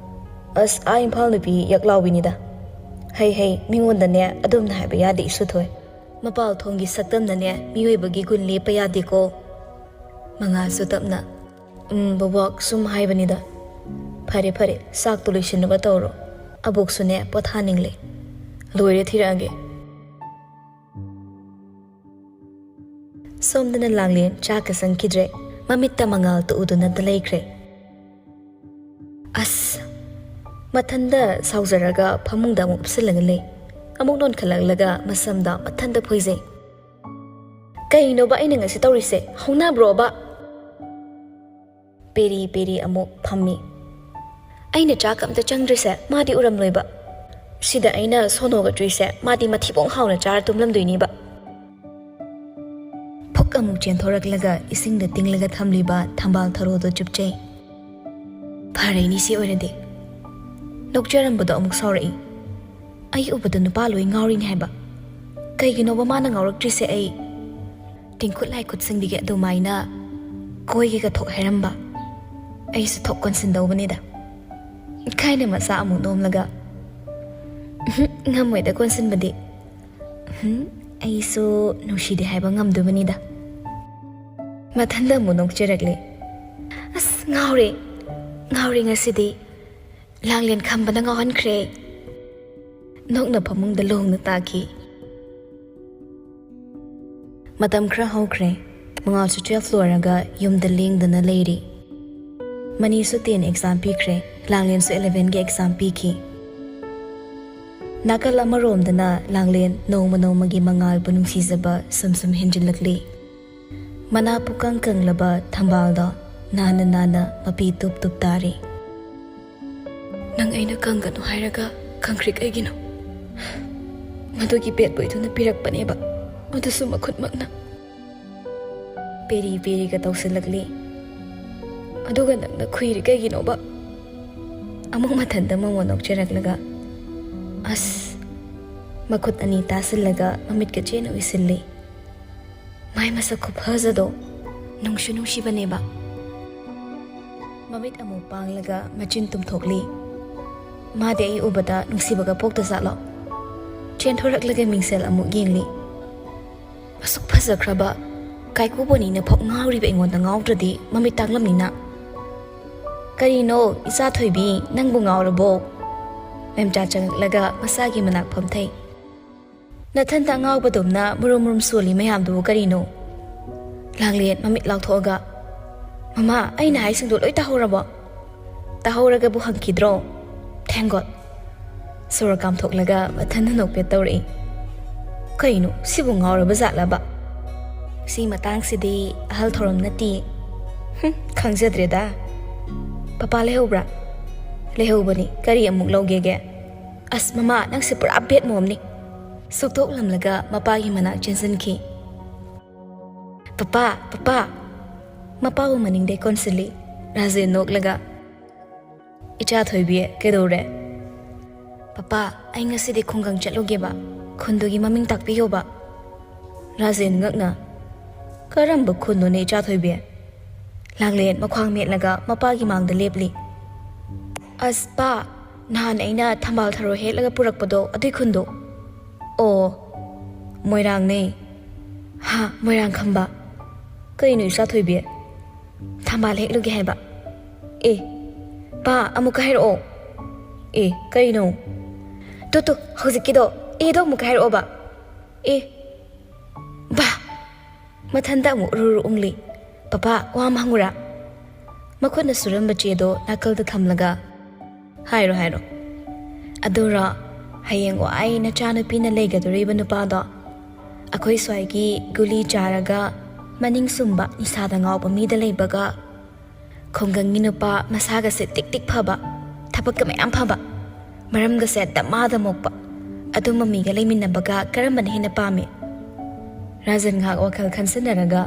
"ꯑꯁ, ꯑꯥ ꯏꯝꯐꯥꯜ ꯅꯨꯄꯤ ꯌꯥꯛꯂꯥꯎꯕꯤꯅꯤꯗ꯫" "ꯍꯩ ꯍꯩ, ꯃꯤꯉꯣꯟꯗꯅꯦ ꯑꯗꯨꯝꯅ ꯍꯥꯏꯕ ꯌꯥꯗꯦ ꯏꯁꯨꯊꯣꯏ꯫ ꯃꯄꯥꯜ ꯊꯣꯡꯒꯤ ꯁꯛꯇꯝꯅꯅꯦ ꯃꯤꯑꯣꯏꯕꯒꯤ ꯒꯨꯟ ꯂꯦꯞꯄ ꯌꯥꯗꯦꯀꯣ꯫" ꯃꯉꯥꯜꯁꯨ ꯇꯞꯅ, "ꯎꯝ, ꯕꯣꯕꯣꯛ, ꯁꯨꯝ ꯍꯥꯏꯕꯅꯤꯗ꯫ ꯐꯔꯦ ꯐꯔꯦ, ꯆꯥꯛꯇꯣ ꯂꯣꯏꯁꯤꯟꯅꯕ ꯇꯧꯔꯣ꯫ ꯑꯕꯣꯛꯁꯨꯅꯦ ꯄꯣꯊꯥꯅꯤꯡꯂꯦ꯫ ꯂꯣꯏꯔꯦ ꯊꯤꯔꯛꯑꯒꯦ꯫" ꯁꯣꯝꯗꯅ ꯂꯥꯡꯂꯦꯟ ꯆꯥꯛꯀ ꯆꯪꯈꯤꯗ꯭ꯔꯦ꯫ ꯃꯃꯤꯠꯇ ꯃꯉꯥꯜ ꯇꯨꯎꯗꯨꯅꯇ ꯂꯩꯈ꯭ꯔꯦ꯫ ꯑꯁ! ꯃꯊꯟꯗ ꯁꯥꯎꯖꯔꯒ ꯐꯃꯨꯡꯗ ꯑꯃꯨꯛ ꯎꯞꯁꯤꯜꯂꯒ ꯂꯩ꯫ ꯑꯃꯨꯛ ꯅꯣꯟꯈꯠꯂꯛꯂꯒ ꯃꯁꯝꯗ ꯃꯊꯟꯗ ꯐꯣꯏꯖꯩ꯫ "ꯀꯩꯅꯣꯕ ꯑꯩꯅ ꯉꯁꯤ ꯇꯧꯔꯤꯁꯦ? ꯍꯧꯅꯕ꯭ꯔꯣꯕ?" ꯄꯦꯔꯤ ꯄꯦꯔꯤ ꯑꯃꯨꯛ ꯐꯝꯃꯤ꯫ "ꯑꯩꯅ ꯆꯥꯛ ꯑꯝꯇ ꯆꯪꯗ꯭ꯔꯤꯁꯦ ꯃꯥꯗꯤ ꯎꯔꯝꯂꯣꯏꯕ꯫ ꯁꯤꯗ ꯑꯩꯅ ꯁꯣꯅꯣꯒ ꯆꯨꯏꯁꯦ ꯃꯥꯗꯤ ꯃꯊꯤꯕꯣꯡ ꯍꯥꯎꯅ ꯆꯥꯔ ꯇꯨꯝꯂꯝꯗꯣꯏꯅꯤꯕ꯫" ꯐꯨꯛ ꯑꯃꯨꯛ ꯆꯦꯟꯊꯣꯔꯛꯂꯒ ꯏꯁꯤꯡꯗ ꯇꯤꯡꯂꯒ ꯊꯝꯂꯤꯕ ꯊꯝꯕꯥꯜ ꯊꯔꯣꯗꯣ ꯆꯨꯞꯆꯩ꯫ "ꯐꯔꯦꯅꯤ ꯁꯤ ꯑꯣꯏꯔꯗꯤ꯫" ꯅꯣꯛꯆꯔꯝꯕꯗꯣ ꯑꯃꯨꯛ ꯁꯥꯎꯔꯛꯏ꯫ "ꯑꯩ ꯎꯕꯗ ꯅꯨꯄꯥ ꯂꯣꯏ ꯉꯥꯎꯔꯤꯅꯤ ꯍꯥꯏꯕ꯫ ꯀꯩꯒꯤꯅꯣꯕ ꯃꯥꯅ ꯉꯥꯎꯔꯛꯇ꯭ꯔꯤꯁꯦ ꯑꯩ?" ꯇꯤꯡꯈꯨꯠ ꯂꯥꯏꯈꯨꯠꯁꯤꯡꯗꯒꯤ ꯑꯗꯨꯃꯥꯏꯅ ꯀꯣꯏꯒꯦꯒ ꯊꯣꯛ ꯍꯥꯏꯔꯝꯕ꯫ ꯑꯩꯁꯨ ꯊꯣꯛ ꯀꯣꯟꯁꯤꯟꯗꯧꯕꯅꯤꯗ꯫ ꯈꯥꯏꯅ ꯃꯆꯥ ꯑꯃꯨꯛ ꯅꯣꯝꯂꯒ, "ꯎꯝꯍꯨꯝ, ꯉꯝꯃꯣꯏꯗ ꯀꯣꯟꯁꯤꯟꯕꯗꯤ꯫ ꯎꯝꯍꯨꯝ, ꯑꯩꯁꯨ ꯅꯨꯡꯁꯤꯗꯦ ꯍꯥꯏꯕ ꯉꯝꯗꯕꯅꯤꯗ꯫" ꯃꯊꯟꯗ ꯑꯃꯨꯛ ꯅꯣꯛꯆꯔꯛꯂꯦ꯫ "ꯑꯁ, ꯉꯥꯎꯔꯦ, ꯉꯥꯎꯔꯦ ꯉꯁꯤꯗꯤ꯫ ꯂꯥꯡꯂꯦꯟ ꯈꯝꯕꯅ ꯉꯥꯎꯍꯟꯈ꯭ꯔꯦ ꯑꯩ꯫" ꯅꯣꯛꯅ ꯐꯃꯨꯡꯗ ꯂꯣꯡꯅ ꯇꯥꯈꯤ꯫ ꯃꯇꯝ ꯈꯔ ꯍꯧꯈ꯭ꯔꯦ꯫ ꯃꯉꯥꯜꯁꯨ twelve ꯂꯣꯏꯔꯒ ꯌꯨꯝꯗ ꯂꯦꯡꯗꯅ ꯂꯩꯔꯤ꯫ ꯃꯅꯤꯁꯨ ten exam ꯄꯤꯈ꯭ꯔꯦ꯫ ꯂꯥꯡꯂꯦꯟꯁꯨ elevenꯒꯤ exam ꯄꯤꯈꯤ꯫ ꯅꯥꯀꯜ ꯑꯃꯔꯣꯝꯗꯅ ꯂꯥꯡꯂꯦꯟ ꯅꯣꯡꯃ ꯅꯣꯡꯃꯒꯤ ꯃꯉꯥꯜꯕꯨ ꯅꯨꯡꯁꯤꯖꯕ ꯁꯨꯝ ꯁꯨꯝ ꯍꯦꯟꯖꯤꯜꯂꯛꯂꯤ꯫ ꯃꯅꯥ ꯄꯨꯀꯪ ꯀꯪꯂꯕ ꯊꯝꯕꯥꯜꯗꯣ ꯅꯥꯟꯅ ꯅꯥꯟꯅ ꯃꯄꯤ ꯇꯨꯞ ꯇꯨꯞ ꯇꯥꯔꯤ꯫ "ꯅꯪ ꯑꯩꯅ ꯀꯪꯒꯅꯨ ꯍꯥꯏꯔꯒ ꯀꯪꯈ꯭ꯔꯤ ꯀꯩꯒꯤꯅꯣ?" "ꯃꯗꯨꯒꯤ bad boyꯗꯨꯅ ꯄꯤꯔꯛꯄꯅꯦꯕ꯫" ꯑꯗꯨꯁꯨ ꯃꯈꯨꯠꯃꯛꯅ꯫ ꯄꯦꯔꯤ ꯄꯦꯔꯤꯒ ꯇꯧꯁꯤꯜꯂꯛꯂꯤ꯫ ꯑꯗꯨꯒ ꯅꯪꯅ ꯈꯨꯏꯔꯤ ꯀꯩꯒꯤꯅꯣꯕ? ꯑꯃꯨꯛ ꯃꯊꯟꯇ ꯃꯃꯣꯟ ꯅꯣꯛꯆꯔꯛꯂꯒ, ꯑꯁ, ꯃꯈꯨꯠ ꯑꯅꯤ ꯇꯥꯁꯤꯜꯂꯒ ꯃꯃꯤꯠꯀ ꯆꯦꯅ ꯎꯏꯁꯤꯜꯂꯤ꯫ ꯃꯥꯏ ꯃꯁꯛ ꯈꯨꯐꯖꯗꯣ ꯅꯨꯡꯁꯨ ꯅꯨꯡꯁꯤꯕꯅꯦꯕ꯫ ꯃꯃꯤꯠ ꯑꯃꯨꯛ ꯄꯥꯡꯂꯒ ꯃꯆꯤꯟ ꯇꯨꯝꯊꯣꯛꯂꯤ꯫ ꯃꯥꯗꯤ ꯑꯩ ꯎꯕꯗ ꯅꯨꯡꯁꯤꯕꯒ ꯄꯣꯛꯇ ꯖꯥꯠꯂꯣ? ꯆꯦꯟꯊꯣꯔꯛꯂꯒ ꯃꯤꯡꯁꯦꯜ ꯑꯃꯨꯛ ꯌꯦꯡꯂꯤ꯫ ꯑꯁꯨꯛ ꯐꯖꯈ꯭ꯔꯕ ꯀꯥꯏꯀꯨꯕꯣꯅꯤꯅ ꯐꯥꯎ ꯉꯥꯎꯔꯤꯕ ꯑꯩꯉꯣꯟꯗ ꯉꯥꯎꯗ꯭ꯔꯗꯤ ꯃꯃꯤꯠ ꯇꯥꯡꯂꯝꯅꯤꯅ꯫ ꯀꯔꯤꯅꯣ, ꯏꯆꯥ ꯊꯣꯏꯕꯤ, ꯅꯪꯕꯨ ꯉꯥꯎꯔꯕꯣ? ꯃꯦꯝꯆꯥ ꯆꯪꯉꯛꯂꯒ ꯃꯁꯥꯒꯤ ꯃꯅꯥꯛ ꯐꯝꯊꯩ꯫ ꯅꯊꯟꯇ ꯑꯉꯥꯎꯕꯗꯧꯅ ꯃꯨꯔꯨꯝ ꯃꯨꯔꯨꯝ ꯁꯣꯜꯂꯤ ꯃꯌꯥꯝꯗꯨꯕꯨ ꯀꯔꯤꯅꯣ? ꯂꯥꯡꯂꯦꯟ ꯃꯃꯤꯠ ꯂꯥꯎꯊꯣꯛꯑꯒ, "ꯃꯃꯥ, ꯑꯩꯅ ꯍꯥꯏꯁꯤꯡꯗꯣ ꯂꯣꯏ ꯇꯥꯍꯧꯔꯕꯣ?" "ꯇꯥꯍꯧꯔꯒꯕꯨ ꯍꯪꯈꯤꯗ꯭ꯔꯣ? Thank God!" ꯁꯣꯔ ꯀꯥꯝꯊꯣꯛꯂꯒ ꯃꯊꯟꯇ ꯅꯣꯛꯐꯦꯠ ꯇꯧꯔꯛꯏ꯫ ꯀꯩꯅꯣ, ꯁꯤꯕꯨ ꯉꯥꯎꯔꯕ ꯖꯥꯠꯂꯕ? ꯁꯤ ꯃꯇꯥꯡꯁꯤꯗꯤ ꯑꯍꯜ ꯊꯧꯔꯝ ꯅꯠꯇꯦ꯫ ꯍꯨꯝ, ꯈꯪꯖꯗ꯭ꯔꯦꯗ꯫ ꯄꯄꯥ ꯂꯩꯍꯧꯕ꯭ꯔꯥ? ꯂꯩꯍꯧꯕꯅꯤ꯫ ꯀꯔꯤ ꯑꯃꯨꯛ ꯂꯧꯒꯦꯒꯦ? ꯑꯁ ꯃꯃꯥ, ꯅꯪꯁꯦ ꯄꯨꯔꯥ bad momꯅꯤ꯫ ꯁꯨꯛꯇꯣꯛꯂꯝꯂꯒ ꯃꯄꯥꯒꯤ ꯃꯅꯥꯛ ꯆꯦꯟꯁꯤꯟꯈꯤ꯫ "Papa, papa!" ꯃꯄꯥꯕꯨ ꯃꯅꯤꯡꯗꯩ ꯀꯣꯟꯁꯤꯜꯂꯤ꯫ ꯔꯥꯖꯦꯟ ꯅꯣꯛꯂꯒ, "ꯏꯆꯥ ꯊꯣꯏꯕꯤ, ꯀꯩꯗꯧꯔꯦ?" "ꯄꯄꯥ, ꯑꯩ ꯉꯁꯤꯗꯤ ꯈꯨꯡꯒꯪ ꯆꯠꯂꯨꯒꯦꯕ꯫ ꯈꯨꯟꯗꯨꯒꯤ ꯃꯃꯤꯡ ꯇꯥꯛꯄꯤꯌꯣꯕ꯫" ꯔꯥꯖꯦꯟ ꯉꯛꯅ, "ꯀꯔꯝꯕ ꯈꯨꯟꯅꯣꯅꯦ, ꯏꯆꯥ ꯊꯣꯏꯕꯤ?" ꯂꯥꯡꯂꯦꯟ ꯃꯈ꯭ꯋꯥꯡ ꯃꯦꯠꯂꯒ ꯃꯄꯥꯒꯤ ꯃꯥꯡꯗ ꯂꯦꯞꯂꯤ꯫ "ꯑꯁ ꯄꯥ, ꯅꯍꯥꯟ ꯑꯩꯅ ꯊꯝꯕꯥꯜ ꯊꯔꯣ ꯍꯦꯛꯂꯒ ꯄꯨꯔꯛꯄꯗꯣ, ꯑꯗꯨꯏ ꯈꯨꯟꯗꯣ꯫" "ꯑꯣ, ꯃꯣꯏꯔꯥꯡꯅꯦ꯫" "ꯍꯥ, ꯃꯣꯏꯔꯥꯡ ꯈꯝꯕ? ꯀꯩꯅꯣ, ꯏꯆꯥ ꯊꯣꯏꯕꯤ? ꯊꯝꯕꯥꯜ ꯍꯦꯛꯂꯨꯒꯦ ꯍꯥꯏꯕ?" "ꯑꯦ, ꯄꯥ, ꯑꯃꯨꯛꯀ ꯍꯥꯏꯔꯛꯑꯣ꯫" "ꯑꯦ, ꯀꯩꯅꯣ?" "ꯇꯨ, ꯇꯨ, ꯍꯧꯖꯤꯛꯀꯤꯗꯣ, ꯑꯦꯗꯣ ꯑꯃꯨꯛꯀ ꯍꯥꯏꯔꯛꯑꯣꯕ꯫" "ꯑꯦ, ꯕꯥ!" ꯃꯊꯟꯇ ꯑꯃꯨꯛ ꯎꯔꯨꯔꯨ ꯎꯪꯂꯤ꯫ "ꯄꯄꯥ, ꯋꯥ ꯑꯃ ꯍꯪꯉꯨꯔꯥ?" ꯃꯈꯨꯠꯅ ꯁꯨꯔꯝꯕ ꯆꯦꯗꯣ ꯅꯥꯀꯜꯗ ꯊꯝꯂꯒ, "ꯍꯥꯏꯔꯣ, ꯍꯥꯏꯔꯣ꯫" "ꯑꯗꯨꯔꯣ, ꯍꯌꯦꯡ ꯋꯥꯏ ꯅꯆꯥꯅꯨꯄꯤꯅ ꯂꯩꯒꯗꯣꯔꯤꯕ ꯅꯨꯄꯥꯗꯣ, ꯑꯩꯈꯣꯏ ꯁ꯭ꯋꯥꯏꯒꯤ ꯒꯨꯂꯤ ꯆꯥꯔꯒ ꯃꯅꯤꯡ ꯁꯨꯝꯕ ꯅꯤꯁꯥꯗ ꯉꯥꯎꯕ ꯃꯤꯗ ꯂꯩꯕꯒ, ꯈꯨꯡꯒꯪꯒꯤ ꯅꯨꯄꯥ ꯃꯁꯥꯒꯁꯦ ꯇꯤꯛ ꯇꯤꯛ ꯐꯕ, ꯊꯕꯛꯀ ꯃꯌꯥꯝ ꯐꯕ, ꯃꯔꯝꯒꯁꯦ ꯗꯃꯥꯗ ꯃꯣꯛꯄ, ꯑꯗꯨꯝꯕ ꯃꯤꯒ ꯂꯩꯃꯤꯟꯅꯕꯒ ꯀꯔꯝꯕꯅ ꯍꯦꯟꯅ ꯄꯥꯝꯃꯤ?" ꯔꯥꯖꯟ ꯉꯥꯏꯍꯥꯛ ꯋꯥꯈꯜ ꯈꯟꯁꯤꯟꯅꯔꯒ,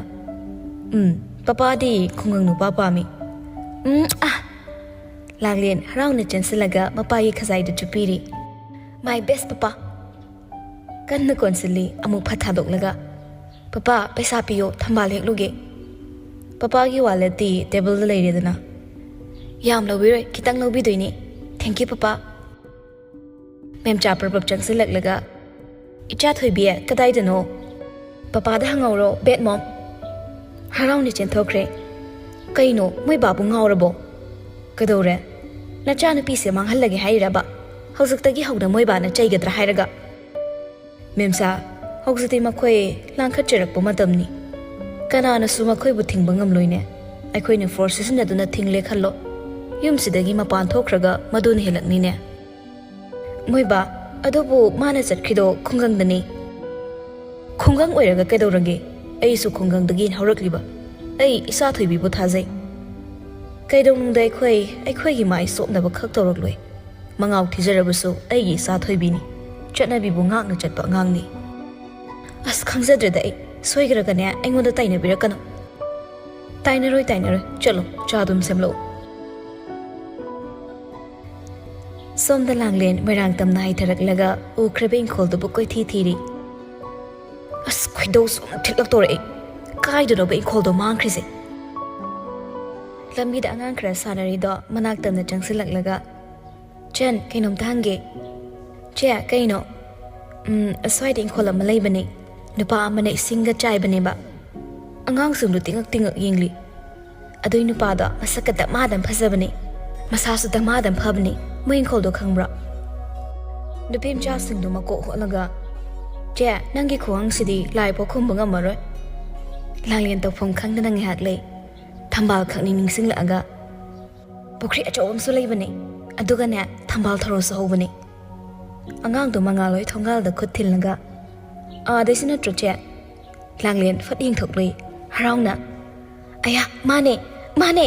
"ꯎꯝ, ꯄꯄꯥꯗꯤ ꯈꯨꯡꯒꯪ ꯅꯨꯄꯥ ꯄꯥꯝꯃꯤ꯫ ꯎꯝ, ꯑꯥ!" ꯂꯥꯡꯂꯦꯟ ꯍꯔꯥꯎꯅ ꯆꯦꯟꯁꯤꯜꯂꯒ ꯃꯄꯥꯒꯤ ꯈꯖꯥꯏꯗ ꯆꯨꯞꯄꯤꯔꯤ꯫ "My best papa!" ꯀꯟꯅ ꯀꯣꯟꯁꯤꯜꯂꯤ ꯑꯃꯨꯛ ꯐꯠ ꯊꯥꯗꯣꯛꯂꯒ, "ꯄꯄꯥ, ꯄꯩꯁꯥ ꯄꯤꯌꯣ, ꯊꯝꯕꯥꯜ ꯍꯦꯛꯂꯨꯒꯦ꯫" ꯄꯄꯥꯒꯤ ꯋꯥꯂꯦꯠꯇꯤ ꯇꯦꯕꯜꯗ ꯂꯩꯔꯦꯗꯅ꯫ "ꯌꯥꯝ ꯂꯧꯕꯤꯔꯣꯏ, ꯈꯤꯇꯪ ꯂꯧꯕꯤꯗꯣꯏꯅꯤ꯫ Thank you papa." ꯃꯦꯝꯆꯥ ꯄ꯭ꯔꯞ ꯄ꯭ꯔꯞ ꯆꯪꯁꯤꯜꯂꯛꯂꯒ, "ꯏꯆꯥ ꯊꯣꯏꯕꯤ, ꯀꯗꯥꯏꯗꯅꯣ?" "ꯄꯄꯥꯗ ꯍꯪꯍꯧꯔꯣ, bad mom꯫" ꯍꯔꯥꯎꯅ ꯆꯦꯟꯊꯣꯛꯈ꯭ꯔꯦ꯫ "ꯀꯩꯅꯣ, ꯃꯣꯏ ꯕꯥꯕꯨ ꯉꯥꯎꯔꯕꯣ? ꯀꯩꯗꯧꯔꯦ? ꯅꯆꯥꯅꯨꯄꯤꯁꯦ ꯃꯥꯡꯍꯜꯂꯒꯦ ꯍꯥꯏꯔꯤꯔꯕ? ꯍꯧꯖꯤꯛꯇꯒꯤ ꯍꯧꯅ ꯃꯣꯏ ꯕꯥꯅ ꯆꯩꯒꯗ꯭ꯔꯥ ꯍꯥꯏꯔꯒ?" "ꯃꯦꯝꯆꯥ, ꯍꯧꯖꯤꯛꯇꯤ ꯃꯈꯣꯏ ꯂꯥꯡꯈꯠꯆꯔꯛꯄ ꯃꯇꯝꯅꯤ꯫ ꯀꯅꯥꯅꯁꯨ ꯃꯈꯣꯏꯕꯨ ꯊꯤꯡꯕ ꯉꯝꯂꯣꯏꯅꯦ꯫ ꯑꯩꯈꯣꯏꯅ force ꯁꯤꯖꯤꯟꯅꯗꯨꯅ ꯊꯤꯡꯂꯦ ꯈꯜꯂꯣ, ꯌꯨꯝꯁꯤꯗꯒꯤ ꯃꯄꯥꯟ ꯊꯣꯛꯈ꯭ꯔꯒ ꯃꯗꯨꯅ ꯍꯦꯜꯂꯛꯅꯤꯅꯦ꯫" "ꯃꯣꯏ ꯕꯥ, ꯑꯗꯨꯕꯨ ꯃꯥꯅ ꯆꯠꯈ꯭ꯔꯤꯗꯣ ꯈꯨꯡꯒꯪꯗꯅꯤ꯫" "ꯈꯨꯡꯒꯪ ꯑꯣꯏꯔꯒ ꯀꯩꯗꯧꯔꯒꯦ? ꯑꯩꯁꯨ ꯈꯨꯡꯒꯪꯗꯒꯤ ꯍꯧꯔꯛꯂꯤꯕ꯫ ꯑꯩ ꯏꯆꯥ ꯊꯣꯏꯕꯤꯕꯨ ꯊꯥꯖꯩ꯫ ꯀꯩꯗꯧꯅꯨꯡꯗ ꯑꯩꯈꯣꯏ ꯑꯩꯈꯣꯏꯒꯤ ꯃꯥꯏ ꯆꯣꯞꯅꯕ ꯈꯛ ꯇꯧꯔꯛꯂꯣꯏ꯫ ꯃꯉꯥꯎ ꯊꯤꯖꯔꯕꯁꯨ ꯑꯩꯒꯤ ꯏꯆꯥ ꯊꯣꯏꯕꯤꯅꯤ꯫ ꯆꯠꯅꯕꯤꯕꯨ ꯉꯥꯛꯅ ꯆꯠꯄ ꯑꯉꯥꯡꯅꯤ꯫" "ꯑꯁ, ꯈꯪꯖꯗ꯭ꯔꯦꯗ ꯑꯩ꯫ ꯁꯣꯏꯈ꯭ꯔꯒꯅꯦ ꯑꯩꯉꯣꯟꯗ ꯇꯥꯏꯅꯕꯤꯔꯛꯀꯅꯨ꯫" "ꯇꯥꯏꯅꯔꯣꯏ, ꯇꯥꯏꯅꯔꯣꯏ꯫ ꯆꯠꯂꯣ, ꯆꯥ ꯑꯗꯨꯝ ꯁꯦꯝꯂꯛꯎ꯫" ꯁꯣꯝꯗ ꯂꯥꯡꯂꯦꯟ ꯃꯣꯏꯔꯥꯡ ꯇꯝꯅ ꯍꯥꯏꯊꯔꯛꯂꯒ ꯎꯈ꯭ꯔꯕ ꯏꯪꯈꯣꯜꯗꯨꯕꯨ ꯀꯣꯏꯊꯤ ꯊꯤꯔꯤ꯫ "ꯑꯁ, ꯈꯣꯏꯗꯧ ꯁꯨꯝ ꯊꯤꯠꯂꯛꯇꯧꯔꯛꯑꯦ꯫ ꯀꯥꯏꯗꯅꯣꯕ ꯏꯪꯈꯣꯜꯗꯣ ꯃꯥꯡꯈ꯭ꯔꯤꯁꯦ?" ꯂꯝꯕꯤꯗ ꯑꯉꯥꯡ ꯈꯔ ꯁꯥꯟꯅꯔꯤꯗꯣ ꯃꯅꯥꯛ ꯇꯝꯅ ꯆꯪꯁꯤꯜꯂꯛꯂꯒ, "ꯆꯟ, ꯀꯩꯅꯣꯝꯇ ꯍꯪꯒꯦ꯫" "ꯆꯦ, ꯀꯩꯅꯣ?" "ꯎꯝ, ꯑꯁ꯭ꯋꯥꯏꯗ ꯏꯪꯈꯣꯜ ꯑꯃ ꯂꯩꯕꯅꯦ꯫ ꯅꯨꯄꯥ ꯑꯃꯅ ꯏꯁꯤꯡꯒ ꯆꯥꯏꯕꯅꯦꯕ꯫ ꯑꯉꯥꯡꯁꯤꯡꯗꯨ ꯇꯤꯡꯉꯛ ꯇꯤꯡꯉꯛ ꯌꯦꯡꯂꯤ꯫ ꯑꯗꯨꯏ ꯅꯨꯄꯥꯗꯣ ꯃꯁꯛꯀ ꯗꯃꯥꯗꯝ ꯐꯖꯕꯅꯦ꯫ ꯃꯁꯥꯁꯨ ꯗꯃꯥꯗꯝ ꯐꯕꯅꯦ꯫ ꯃꯣꯏ ꯏꯪꯈꯣꯜꯗꯣ ꯈꯪꯕ꯭ꯔꯣ?" ꯅꯨꯄꯤ ꯃꯆꯥꯁꯤꯡꯗꯣ ꯃꯀꯣꯛ ꯍꯣꯠꯂꯒ, "ꯆꯦ, ꯅꯪꯒꯤ ꯈꯨꯍꯪꯁꯤꯗꯤ ꯂꯥꯏꯐꯥꯎ ꯈꯨꯝꯕ ꯉꯝꯃꯔꯣꯏ꯫" ꯂꯥꯡꯂꯦꯟ ꯇꯧꯐꯝ ꯈꯪꯗꯅ ꯉꯥꯏꯍꯥꯛ ꯂꯩ꯫ ꯊꯝꯕꯥꯜ ꯈꯛꯅꯤ ꯅꯤꯡꯁꯤꯡꯂꯛꯑꯒ, "ꯄꯨꯈ꯭ꯔꯤ ꯑꯆꯧꯕ ꯑꯃꯁꯨ ꯂꯩꯕꯅꯦ꯫ ꯑꯗꯨꯒꯅꯦ, ꯊꯝꯕꯥꯜ ꯊꯧꯔꯣꯁꯨ ꯍꯧꯕꯅꯦ꯫ ꯑꯉꯥꯡꯗꯣ ꯃꯉꯥꯜ ꯍꯣꯏ ꯊꯣꯡꯒꯥꯜꯗ ꯈꯨꯠ ꯊꯤꯜꯂꯒ, ꯑꯥꯗꯩꯁꯤ ꯅꯠꯇ꯭ꯔꯣ, ꯆꯦ?" ꯂꯥꯡꯂꯦꯟ ꯐꯠ ꯌꯦꯡꯊꯣꯛꯂꯨꯏ, ꯍꯔꯥꯎꯅ꯫ "ꯑꯌꯥ, ꯃꯥꯅꯦ, ꯃꯥꯅꯦ!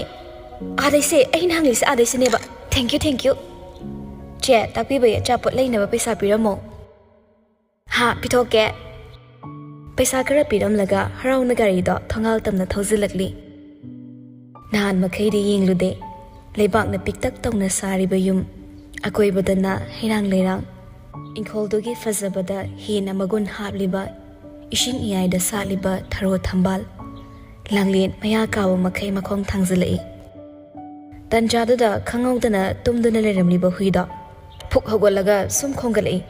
ꯑꯥꯗꯩꯁꯦ, ꯑꯩꯅ ꯍꯪꯂꯤꯁꯦ ꯑꯥꯗꯩꯁꯤꯅꯦꯕ꯫ Thank you, thank you꯫ ꯆꯦ, ꯇꯥꯛꯄꯤꯕꯒꯤ ꯑꯆꯥꯄꯣꯠ ꯂꯩꯅꯕ ꯄꯩꯁꯥ ꯄꯤꯔꯝꯃꯣ꯫" "ꯍꯥ, ꯄꯤꯊꯣꯛꯀꯦ꯫" ꯄꯩꯁꯥ ꯈꯔ ꯄꯤꯔꯝꯂꯒ ꯍꯔꯥꯎꯅ ꯒꯥꯔꯤꯗꯣ ꯊꯣꯡꯒꯥꯜ ꯇꯝꯅ ꯊꯧꯖꯤꯜꯂꯛꯂꯤ꯫ ꯅꯍꯥꯟ ꯃꯈꯩꯗꯤ ꯌꯦꯡꯂꯨꯗꯦ꯫ ꯂꯩꯕꯥꯛꯅ ꯄꯤꯛꯇꯛ ꯇꯧꯅ ꯁꯥꯔꯤꯕ ꯌꯨꯝ, ꯑꯀꯣꯏꯕꯗꯅ ꯍꯩꯔꯥꯡ ꯂꯩꯔꯥꯡ, ꯏꯪꯈꯣꯜꯗꯨꯒꯤ ꯐꯖꯕꯗ ꯍꯦꯟꯅ ꯃꯒꯨꯟ ꯍꯥꯞꯂꯤꯕ ꯏꯁꯤꯡ ꯏꯌꯥꯏꯗ ꯁꯥꯠꯂꯤꯕ ꯊꯔꯣ ꯊꯝꯕꯥꯜ꯫ ꯂꯥꯡꯂꯦꯟ ꯃꯌꯥ ꯀꯥꯕ ꯃꯈꯩ ꯃꯈꯣꯡ ꯊꯥꯡꯖꯤꯜꯂꯛꯏ꯫ ꯇꯟꯖꯥꯗꯨꯗ ꯈꯪꯍꯧꯗꯅ ꯇꯨꯝꯗꯨꯅ ꯂꯩꯔꯝꯂꯤꯕ ꯍꯨꯏꯗꯣ ꯐꯨꯛ ꯍꯧꯒꯠꯂꯒ ꯁꯨꯝ ꯈꯣꯡꯒꯠꯂꯛꯏ꯫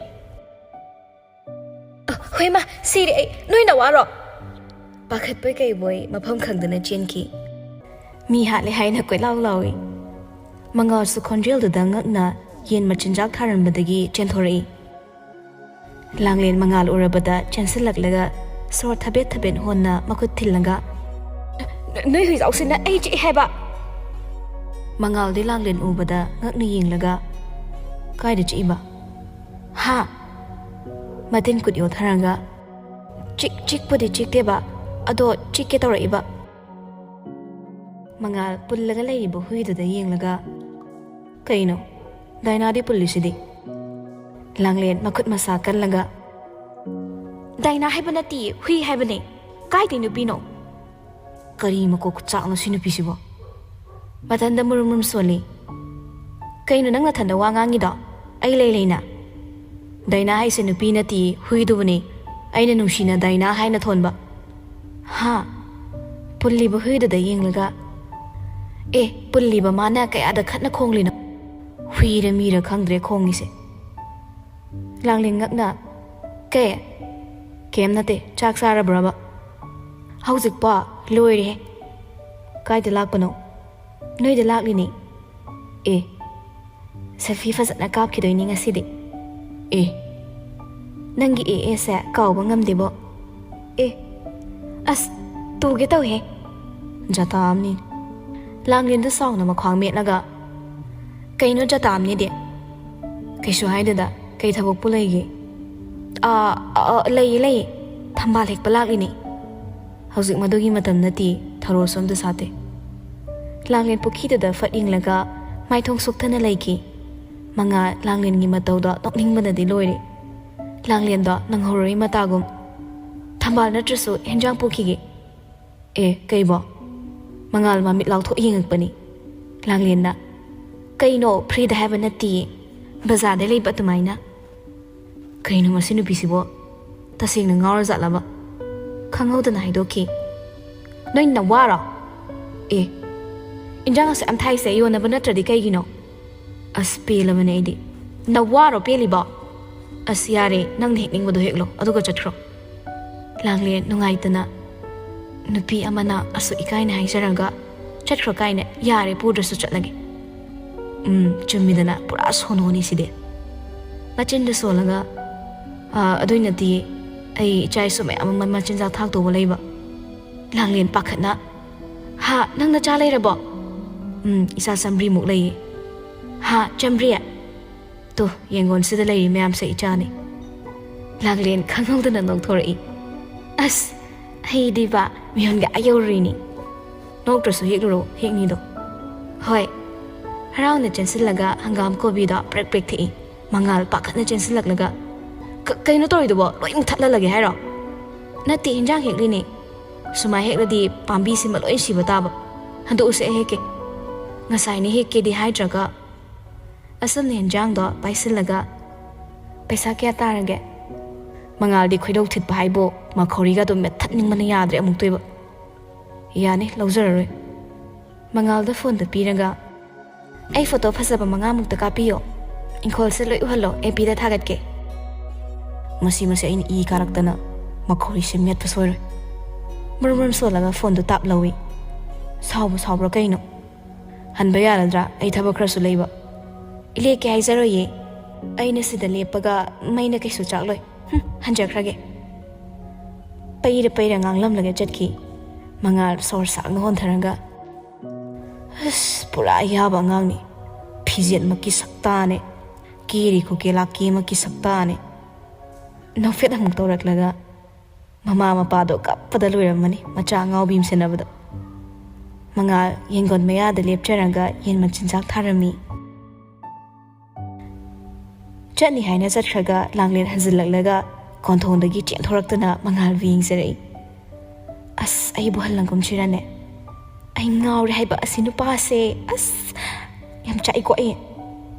"ꯑ, ꯍꯣꯏꯃ, ꯁꯤꯔꯦ ꯑꯩ, ꯅꯣꯏ ꯅꯋꯥꯔꯣ?" ꯄꯥꯈꯠꯄꯣꯏ ꯀꯩꯕꯣꯏ ꯃꯐꯝ ꯈꯪꯗꯅ ꯆꯦꯟꯈꯤ꯫ ꯃꯤ ꯍꯥꯠꯂꯦ ꯍꯥꯏꯅ ꯀꯣꯏꯂꯥꯎ ꯂꯥꯎꯏ꯫ ꯃꯉꯥꯜꯁꯨ ꯈꯣꯟꯖꯦꯜꯗꯨꯗ ꯉꯛꯅ ꯌꯦꯟ ꯃꯆꯤꯟꯖꯥꯛ ꯊꯥꯔꯝꯕꯗꯒꯤ ꯆꯦꯟꯊꯣꯔꯛꯏ꯫ ꯂꯥꯡꯂꯦꯟ ꯃꯉꯥꯜ ꯎꯔꯕꯗ ꯆꯦꯟꯁꯤꯜꯂꯛꯂꯒ ꯁꯣꯔ ꯊꯕꯦꯠ ꯊꯕꯦꯠ ꯍꯣꯟꯅ ꯃꯈꯨꯠ ꯊꯤꯜꯂꯒ, "ꯅꯣꯏ ꯍꯨꯏꯖꯥꯎꯁꯤꯅ ꯑꯩ ꯆꯤꯛꯑꯦ ꯍꯥꯏꯕ!" ꯃꯉꯥꯜꯗꯤ ꯂꯥꯡꯂꯦꯟ ꯎꯕꯗ ꯉꯛꯅ ꯌꯦꯡꯂꯒ, "ꯀꯥꯏꯗ ꯆꯤꯛꯏꯕ?" "ꯍꯥ?" ꯃꯇꯤꯟ ꯀꯨꯠ ꯌꯣꯠꯊꯔꯒ, "ꯆꯤꯛ-, ꯆꯤꯛꯄꯨꯗꯤ ꯆꯤꯛꯇꯦꯕ, ꯑꯗꯣ ꯆꯤꯛꯀꯦ ꯇꯧꯔꯛꯏꯕ꯫" ꯃꯉꯥꯜ ꯄꯨꯜꯂꯒ ꯂꯩꯔꯤꯕ ꯍꯨꯏꯗꯨꯗ ꯌꯦꯡꯂꯒ, "ꯀꯩꯅꯣ, ꯗꯥꯏꯅꯥꯗꯤ ꯄꯨꯜꯂꯤꯁꯤꯗꯤ?" ꯂꯥꯡꯂꯦꯟ ꯃꯈꯨꯠ ꯃꯁꯥ ꯀꯜꯂꯒ, "ꯗꯥꯏꯅꯥ ꯍꯥꯏꯕ ꯅꯠꯇꯤꯌꯦ, ꯍꯨꯏ ꯍꯥꯏꯕꯅꯦ꯫ ꯀꯥꯏꯗꯩ ꯅꯨꯄꯤꯅꯣ?" ꯀꯔꯤ ꯃꯀꯣꯛ ꯆꯥꯛꯅꯣ ꯁꯤ ꯅꯨꯄꯤꯁꯤꯕꯣ? ꯃꯊꯟꯗ ꯃꯨꯔꯨꯝ ꯃꯨꯔꯨꯝ ꯁꯣꯜꯂꯤ꯫ "ꯀꯩꯅꯣ ꯅꯪ ꯅꯊꯟꯗ ꯋꯥ ꯉꯥꯡꯉꯤꯗꯣ? ꯑꯩ ꯂꯩ ꯂꯩꯅ?" "ꯗꯥꯏꯅꯥ ꯍꯥꯏꯁꯦ ꯅꯨꯄꯤ ꯅꯠꯇꯤꯌꯦ, ꯍꯨꯏꯗꯨꯕꯨꯅꯦ꯫ ꯑꯩꯅ ꯅꯨꯡꯁꯤꯅ ꯗꯥꯏꯅꯥ ꯍꯥꯏꯅ ꯊꯣꯟꯕ꯫" "ꯍꯥ?" ꯄꯨꯜꯂꯤꯕ ꯍꯨꯏꯗꯨꯗ ꯌꯦꯡꯂꯒ, "ꯑꯦ, ꯄꯨꯜꯂꯤꯕ ꯃꯥꯅ ꯀꯌꯥꯗ ꯈꯠꯅ ꯈꯣꯡꯂꯤꯅꯣ? ꯍꯨꯏꯔ ꯃꯤꯔ ꯈꯪꯗ꯭ꯔꯦ ꯈꯣꯡꯉꯤꯁꯦ꯫" ꯂꯥꯡꯂꯦꯟ ꯉꯛꯅ, "ꯀꯩ?" "ꯀꯩꯝ ꯅꯠꯇꯦ, ꯆꯥꯛ ꯆꯥꯔꯕ꯭ꯔꯕ?" "ꯍꯧꯖꯤꯛꯄꯣ? ꯂꯣꯏꯔꯦꯍꯦ꯫" "ꯀꯥꯏꯗ ꯂꯥꯛꯄꯅꯣ?" "ꯅꯣꯏꯗ ꯂꯥꯛꯂꯤꯅꯦ꯫" "ꯑꯦ, ꯁꯦꯜꯐꯤ ꯐꯖꯅ ꯀꯥꯞꯈꯤꯗꯣꯏꯅꯤ ꯉꯁꯤꯗꯤ꯫" "ꯑꯦ, ꯅꯪꯒꯤ ꯑꯦ ꯑꯦꯁꯦ ꯀꯥꯎꯕ ꯉꯝꯗꯦꯕꯣ꯫" "ꯑꯦ, ꯑꯁ, ꯇꯨꯒꯦ ꯇꯧꯍꯦ꯫" ꯖꯇꯥ ꯑꯃꯅꯤ꯫ ꯂꯥꯡꯂꯦꯟꯗꯨ ꯁꯥꯎꯅ ꯃꯈ꯭ꯋꯥꯡ ꯃꯦꯠꯂꯒ, "ꯀꯩꯅꯣ ꯖꯇꯥ ꯑꯃꯅꯤꯗꯤ? ꯀꯩꯁꯨ ꯍꯥꯏꯗꯦꯗ, ꯀꯩ ꯊꯕꯛꯄꯨ ꯂꯩꯒꯦ?" "ꯑꯥ, ꯑꯥ, ꯂꯩꯌꯦ, ꯂꯩꯌꯦ, ꯊꯝꯕꯥꯜ ꯍꯦꯛꯄ ꯂꯥꯛꯂꯤꯅꯦ꯫" ꯍꯧꯖꯤꯛ ꯃꯗꯨꯒꯤ ꯃꯇꯝ ꯅꯠꯇꯦ, ꯊꯔꯣꯁꯨ ꯑꯝꯇ ꯁꯥꯠꯇꯦ꯫ ꯂꯥꯡꯂꯦꯟ ꯄꯨꯈ꯭ꯔꯤꯗꯨꯗ ꯐꯠ ꯌꯦꯡꯂꯒ ꯃꯥꯏꯊꯣꯡ ꯁꯨꯛꯊꯅ ꯂꯩꯈꯤ꯫ ꯃꯉꯥꯜ ꯂꯥꯡꯂꯦꯟꯒꯤ ꯃꯇꯧꯗꯣ ꯅꯣꯛꯅꯤꯡꯕꯅꯗꯤ ꯂꯣꯏꯔꯦ꯫ ꯂꯥꯡꯂꯦꯟꯗꯣ ꯅꯪꯍꯧꯔꯣꯏ ꯃꯇꯥꯒꯨꯝ꯫ ꯊꯝꯕꯥꯜ ꯅꯠꯇ꯭ꯔꯁꯨ ꯍꯦꯟꯖꯥꯡ ꯄꯨꯈꯤꯒꯦ꯫ ꯑꯦ, ꯀꯩꯕꯣ? ꯃꯉꯥꯜ ꯃꯃꯤꯠ ꯂꯥꯎꯊꯣꯛ ꯌꯦꯡꯉꯛꯄꯅꯤ꯫ ꯂꯥꯡꯂꯦꯟꯅ, "ꯀꯩꯅꯣ, ꯐ꯭ꯔꯤꯗ ꯍꯥꯏꯕ ꯅꯠꯇꯤꯌꯦ, ꯕꯖꯥꯔꯗ ꯂꯩꯕ ꯑꯗꯨꯃꯥꯏꯅ"꯫ ꯀꯩꯅꯣ ꯃꯁꯤ ꯅꯨꯄꯤꯁꯤꯕꯣ? ꯇꯁꯦꯡꯅ ꯉꯥꯎꯔꯖꯥꯠꯂꯕ? ꯈꯪꯍꯧꯗꯅ ꯍꯥꯏꯗꯣꯛꯈꯤ꯫ "ꯅꯣꯏ ꯅꯋꯥꯔꯣ? ꯑꯦ, ꯏꯟꯖꯥꯡ ꯑꯁꯨꯛ ꯌꯥꯝ ꯊꯥꯏꯁꯦ ꯌꯣꯟꯅꯕ ꯅꯠꯇ꯭ꯔꯗꯤ ꯀꯩꯒꯤꯅꯣ? ꯑꯁ, ꯄꯦꯜꯂꯕꯅꯦ ꯑꯩꯗꯤ꯫ ꯅꯋꯥꯔꯣ ꯄꯦꯜꯂꯤꯕꯣ? ꯑꯁ, ꯌꯥꯔꯦ, ꯅꯪꯅ ꯍꯦꯛꯅꯤꯡꯕꯗꯣ ꯍꯦꯛꯂꯣ, ꯑꯗꯨꯒ ꯆꯠꯈ꯭ꯔꯣ"꯫ ꯂꯥꯡꯂꯦꯟ ꯅꯨꯡꯉꯥꯏꯇꯅ, "ꯅꯨꯄꯤ ꯑꯃꯅ ꯑꯁꯨꯛ ꯏꯀꯥꯏꯅ ꯍꯥꯏꯖꯔꯒ ꯆꯠꯈ꯭ꯔꯣ ꯀꯥꯏꯅ, ꯌꯥꯔꯦ, ꯄꯨꯗ꯭ꯔꯁꯨ ꯆꯠꯂꯒꯦ"꯫ "ꯎꯝ, ꯆꯨꯝꯃꯤꯗꯅ, ꯄꯨꯔꯥ ꯁꯣꯅꯣꯅꯤ ꯁꯤꯗꯤ"꯫ ꯃꯆꯤꯟꯗ ꯁꯣꯜꯂꯒ, "ꯑꯥ, ꯑꯗꯨꯏ ꯅꯠꯇꯤꯌꯦ, ꯑꯩ ꯏꯆꯥ ꯏꯁꯨ ꯃꯌꯥꯝ ꯑꯃ ꯃꯆꯤꯟꯖꯥꯛ ꯊꯥꯛꯇꯧꯕ ꯂꯩꯕ"꯫ ꯂꯥꯡꯂꯦꯟ ꯄꯥꯈꯠꯅ, "ꯍꯥ, ꯅꯪ ꯅꯆꯥ ꯂꯩꯔꯕꯣ?" "ꯎꯝ, ꯏꯆꯥ ꯆꯥꯃꯔꯤꯃꯨꯛ ꯂꯩꯌꯦ"꯫ "ꯍꯥ, ꯆꯥꯃꯔꯤ? ꯇꯨ, ꯌꯦꯡꯒꯣꯟꯁꯤꯗ ꯂꯩꯔꯤ ꯃꯌꯥꯝꯁꯦ ꯏꯆꯥꯅꯤ"꯫ ꯂꯥꯡꯂꯦꯟ ꯈꯪꯍꯧꯗꯅ ꯅꯣꯛꯊꯣꯔꯛꯏ꯫ "ꯑꯁ, ꯑꯩꯗꯤꯕ ꯃꯤꯍꯨꯟꯒ ꯑꯥ ꯌꯧꯔꯨꯔꯤꯅꯤ"꯫ "ꯅꯣꯛꯇ꯭ꯔꯁꯨ ꯍꯦꯛꯂꯨꯔꯣ, ꯍꯦꯛꯅꯤꯗꯣ"꯫ "ꯍꯣꯏ"꯫ ꯍꯔꯥꯎꯅ ꯆꯦꯟꯁꯤꯜꯂꯒ ꯍꯪꯒꯥꯝ ꯀꯣꯕꯤꯗꯣ ꯄ꯭ꯔꯦꯛ ꯄ꯭ꯔꯦꯛ ꯊꯦꯛꯏ꯫ ꯃꯉꯥꯜ ꯄꯥꯈꯠꯅ ꯆꯦꯟꯁꯤꯜꯂꯛꯂꯒ, "ꯀ-, ꯀꯩꯅꯣ ꯇꯧꯔꯤꯗꯨꯕꯣ? ꯂꯣꯏ ꯃꯨꯊꯠꯍꯜꯂꯒꯦ ꯍꯥꯏꯔꯣ?" "ꯅꯠꯇꯦ, ꯍꯤꯟꯖꯥꯡ ꯍꯦꯛꯂꯤꯅꯦ꯫ ꯁꯨꯃꯥꯏ ꯍꯦꯛꯂꯗꯤ ꯄꯥꯝꯕꯤꯁꯤꯃ ꯂꯣꯏ ꯁꯤꯕ ꯇꯥꯕ꯫ ꯍꯟꯗꯣꯛꯎꯁꯦ, ꯑꯩ ꯍꯦꯛꯀꯦ꯫ ꯉꯁꯥꯏꯅ ꯍꯦꯛꯀꯦꯗꯤ ꯍꯥꯏꯗ꯭ꯔꯒ"꯫ ꯑꯁꯨꯝꯅ ꯍꯤꯟꯖꯥꯡꯗꯣ ꯄꯥꯏꯁꯤꯜꯂꯒ, "ꯄꯩꯁꯥ ꯀꯌꯥ ꯇꯥꯔꯒꯦ?" ꯃꯉꯥꯜꯗꯤ ꯈꯣꯏꯗꯧ ꯊꯤꯠꯄ ꯍꯥꯏꯕꯨ ꯃꯈꯧꯔꯤꯒꯗꯣ ꯃꯦꯠꯊꯠꯅꯤꯡꯕꯅ ꯌꯥꯗ꯭ꯔꯦ ꯑꯃꯨꯛꯇꯣꯏꯕ꯫ "ꯌꯥꯅꯤ, ꯂꯧꯖꯔꯔꯣꯏ"꯫ ꯃꯉꯥꯜꯗ ꯐꯣꯟꯗꯣ ꯄꯤꯔꯒ, "ꯑꯩ ꯐꯣꯇꯣ ꯐꯖꯕ ꯃꯉꯥꯃꯨꯛꯇ ꯀꯥꯞꯄꯤꯌꯣ꯫ ꯏꯪꯈꯣꯜꯁꯦ ꯂꯣꯏ ꯎꯍꯜꯂꯣ, ꯑꯦꯐ ꯕꯤꯗ ꯊꯥꯒꯠꯀꯦ"꯫ ꯃꯁꯤ, ꯃꯁꯤ ꯑꯩꯅ ꯏ ꯀꯥꯔꯛꯇꯅ ꯃꯈꯧꯔꯤꯁꯦ ꯃꯦꯠꯄ ꯁꯣꯏꯔꯣꯏ꯫ ꯃꯔꯨꯝ ꯃꯔꯨꯝ ꯁꯣꯜꯂꯒ ꯐꯣꯟꯗꯨ ꯇꯥꯞ ꯂꯧꯏ꯫ "ꯁꯥꯎꯕꯨ ꯁꯥꯎꯕ꯭ꯔꯥ ꯀꯩꯅꯣ? ꯍꯟꯕ ꯌꯥꯔꯗ꯭ꯔꯥ? ꯑꯩ ꯊꯕꯛ ꯈꯔꯁꯨ ꯂꯩꯕ"꯫ "ꯂꯦꯛꯀꯦ ꯍꯥꯏꯖꯔꯣꯏꯌꯦ꯫ ꯑꯩꯅ ꯁꯤꯗ ꯂꯦꯞꯄꯒ ꯃꯩꯅ ꯀꯩꯁꯨ ꯆꯥꯛꯂꯣꯏ꯫ ꯍꯨꯝ, ꯍꯟꯖꯈ꯭ꯔꯒꯦ"꯫ ꯄꯩꯔ ꯄꯩꯔ ꯉꯥꯡꯂꯝꯂꯒ ꯆꯠꯈꯤ꯫ ꯃꯉꯥꯜ ꯁꯣꯔ ꯁꯥꯡꯅ ꯍꯣꯟꯊꯔꯒ, "ꯑꯁ, ꯄꯨꯔꯥ ꯌꯥꯕ ꯑꯉꯥꯡꯅꯤ꯫ ꯐꯤꯖꯦꯠꯃꯛꯀꯤ ꯁꯛꯇꯥꯅꯦ, ꯀꯦꯔꯤ ꯈꯨꯀꯦ ꯂꯥꯛꯀꯦꯃꯛꯀꯤ ꯁꯛꯇꯥꯅꯦ"꯫ ꯅꯣꯛꯐꯦꯠ ꯑꯃꯨꯛ ꯇꯧꯔꯛꯂꯒ, ꯃꯃꯥ ꯃꯄꯥꯗꯣ ꯀꯞꯄꯗ ꯂꯣꯏꯔꯝꯃꯅꯤ, ꯃꯆꯥ ꯑꯉꯥꯎꯕꯤ ꯑꯃ ꯁꯦꯟꯅꯕꯗ꯫ ꯃꯉꯥꯜ ꯌꯦꯡꯒꯣꯟ ꯃꯌꯥꯗ ꯂꯦꯞꯆꯔꯒ ꯌꯦꯟ ꯃꯆꯤꯟꯖꯥꯛ ꯊꯥꯔꯝꯃꯤ꯫ ꯆꯠꯅꯤ ꯍꯥꯏꯅ ꯆꯠꯈ꯭ꯔꯒ ꯂꯥꯡꯂꯦꯟ ꯍꯟꯖꯤꯜꯂꯛꯂꯒ ꯀꯣꯟꯊꯣꯡꯗꯒꯤ ꯆꯦꯟꯊꯣꯔꯛꯇꯨꯅ ꯃꯉꯥꯜꯕꯨ ꯌꯦꯡꯖꯔꯛꯏ꯫ "ꯑꯁ, ꯑꯩꯕꯨ ꯍꯜꯂꯪꯒꯨꯝꯁꯤꯔꯅꯦ? ꯑꯩ ꯉꯥꯎꯔꯦ ꯍꯥꯏꯕ ꯑꯁꯤ ꯅꯨꯄꯥꯁꯦ꯫ ꯑꯁ, ꯌꯥꯝ ꯆꯥꯛꯏꯀꯣ ꯑꯩ꯫"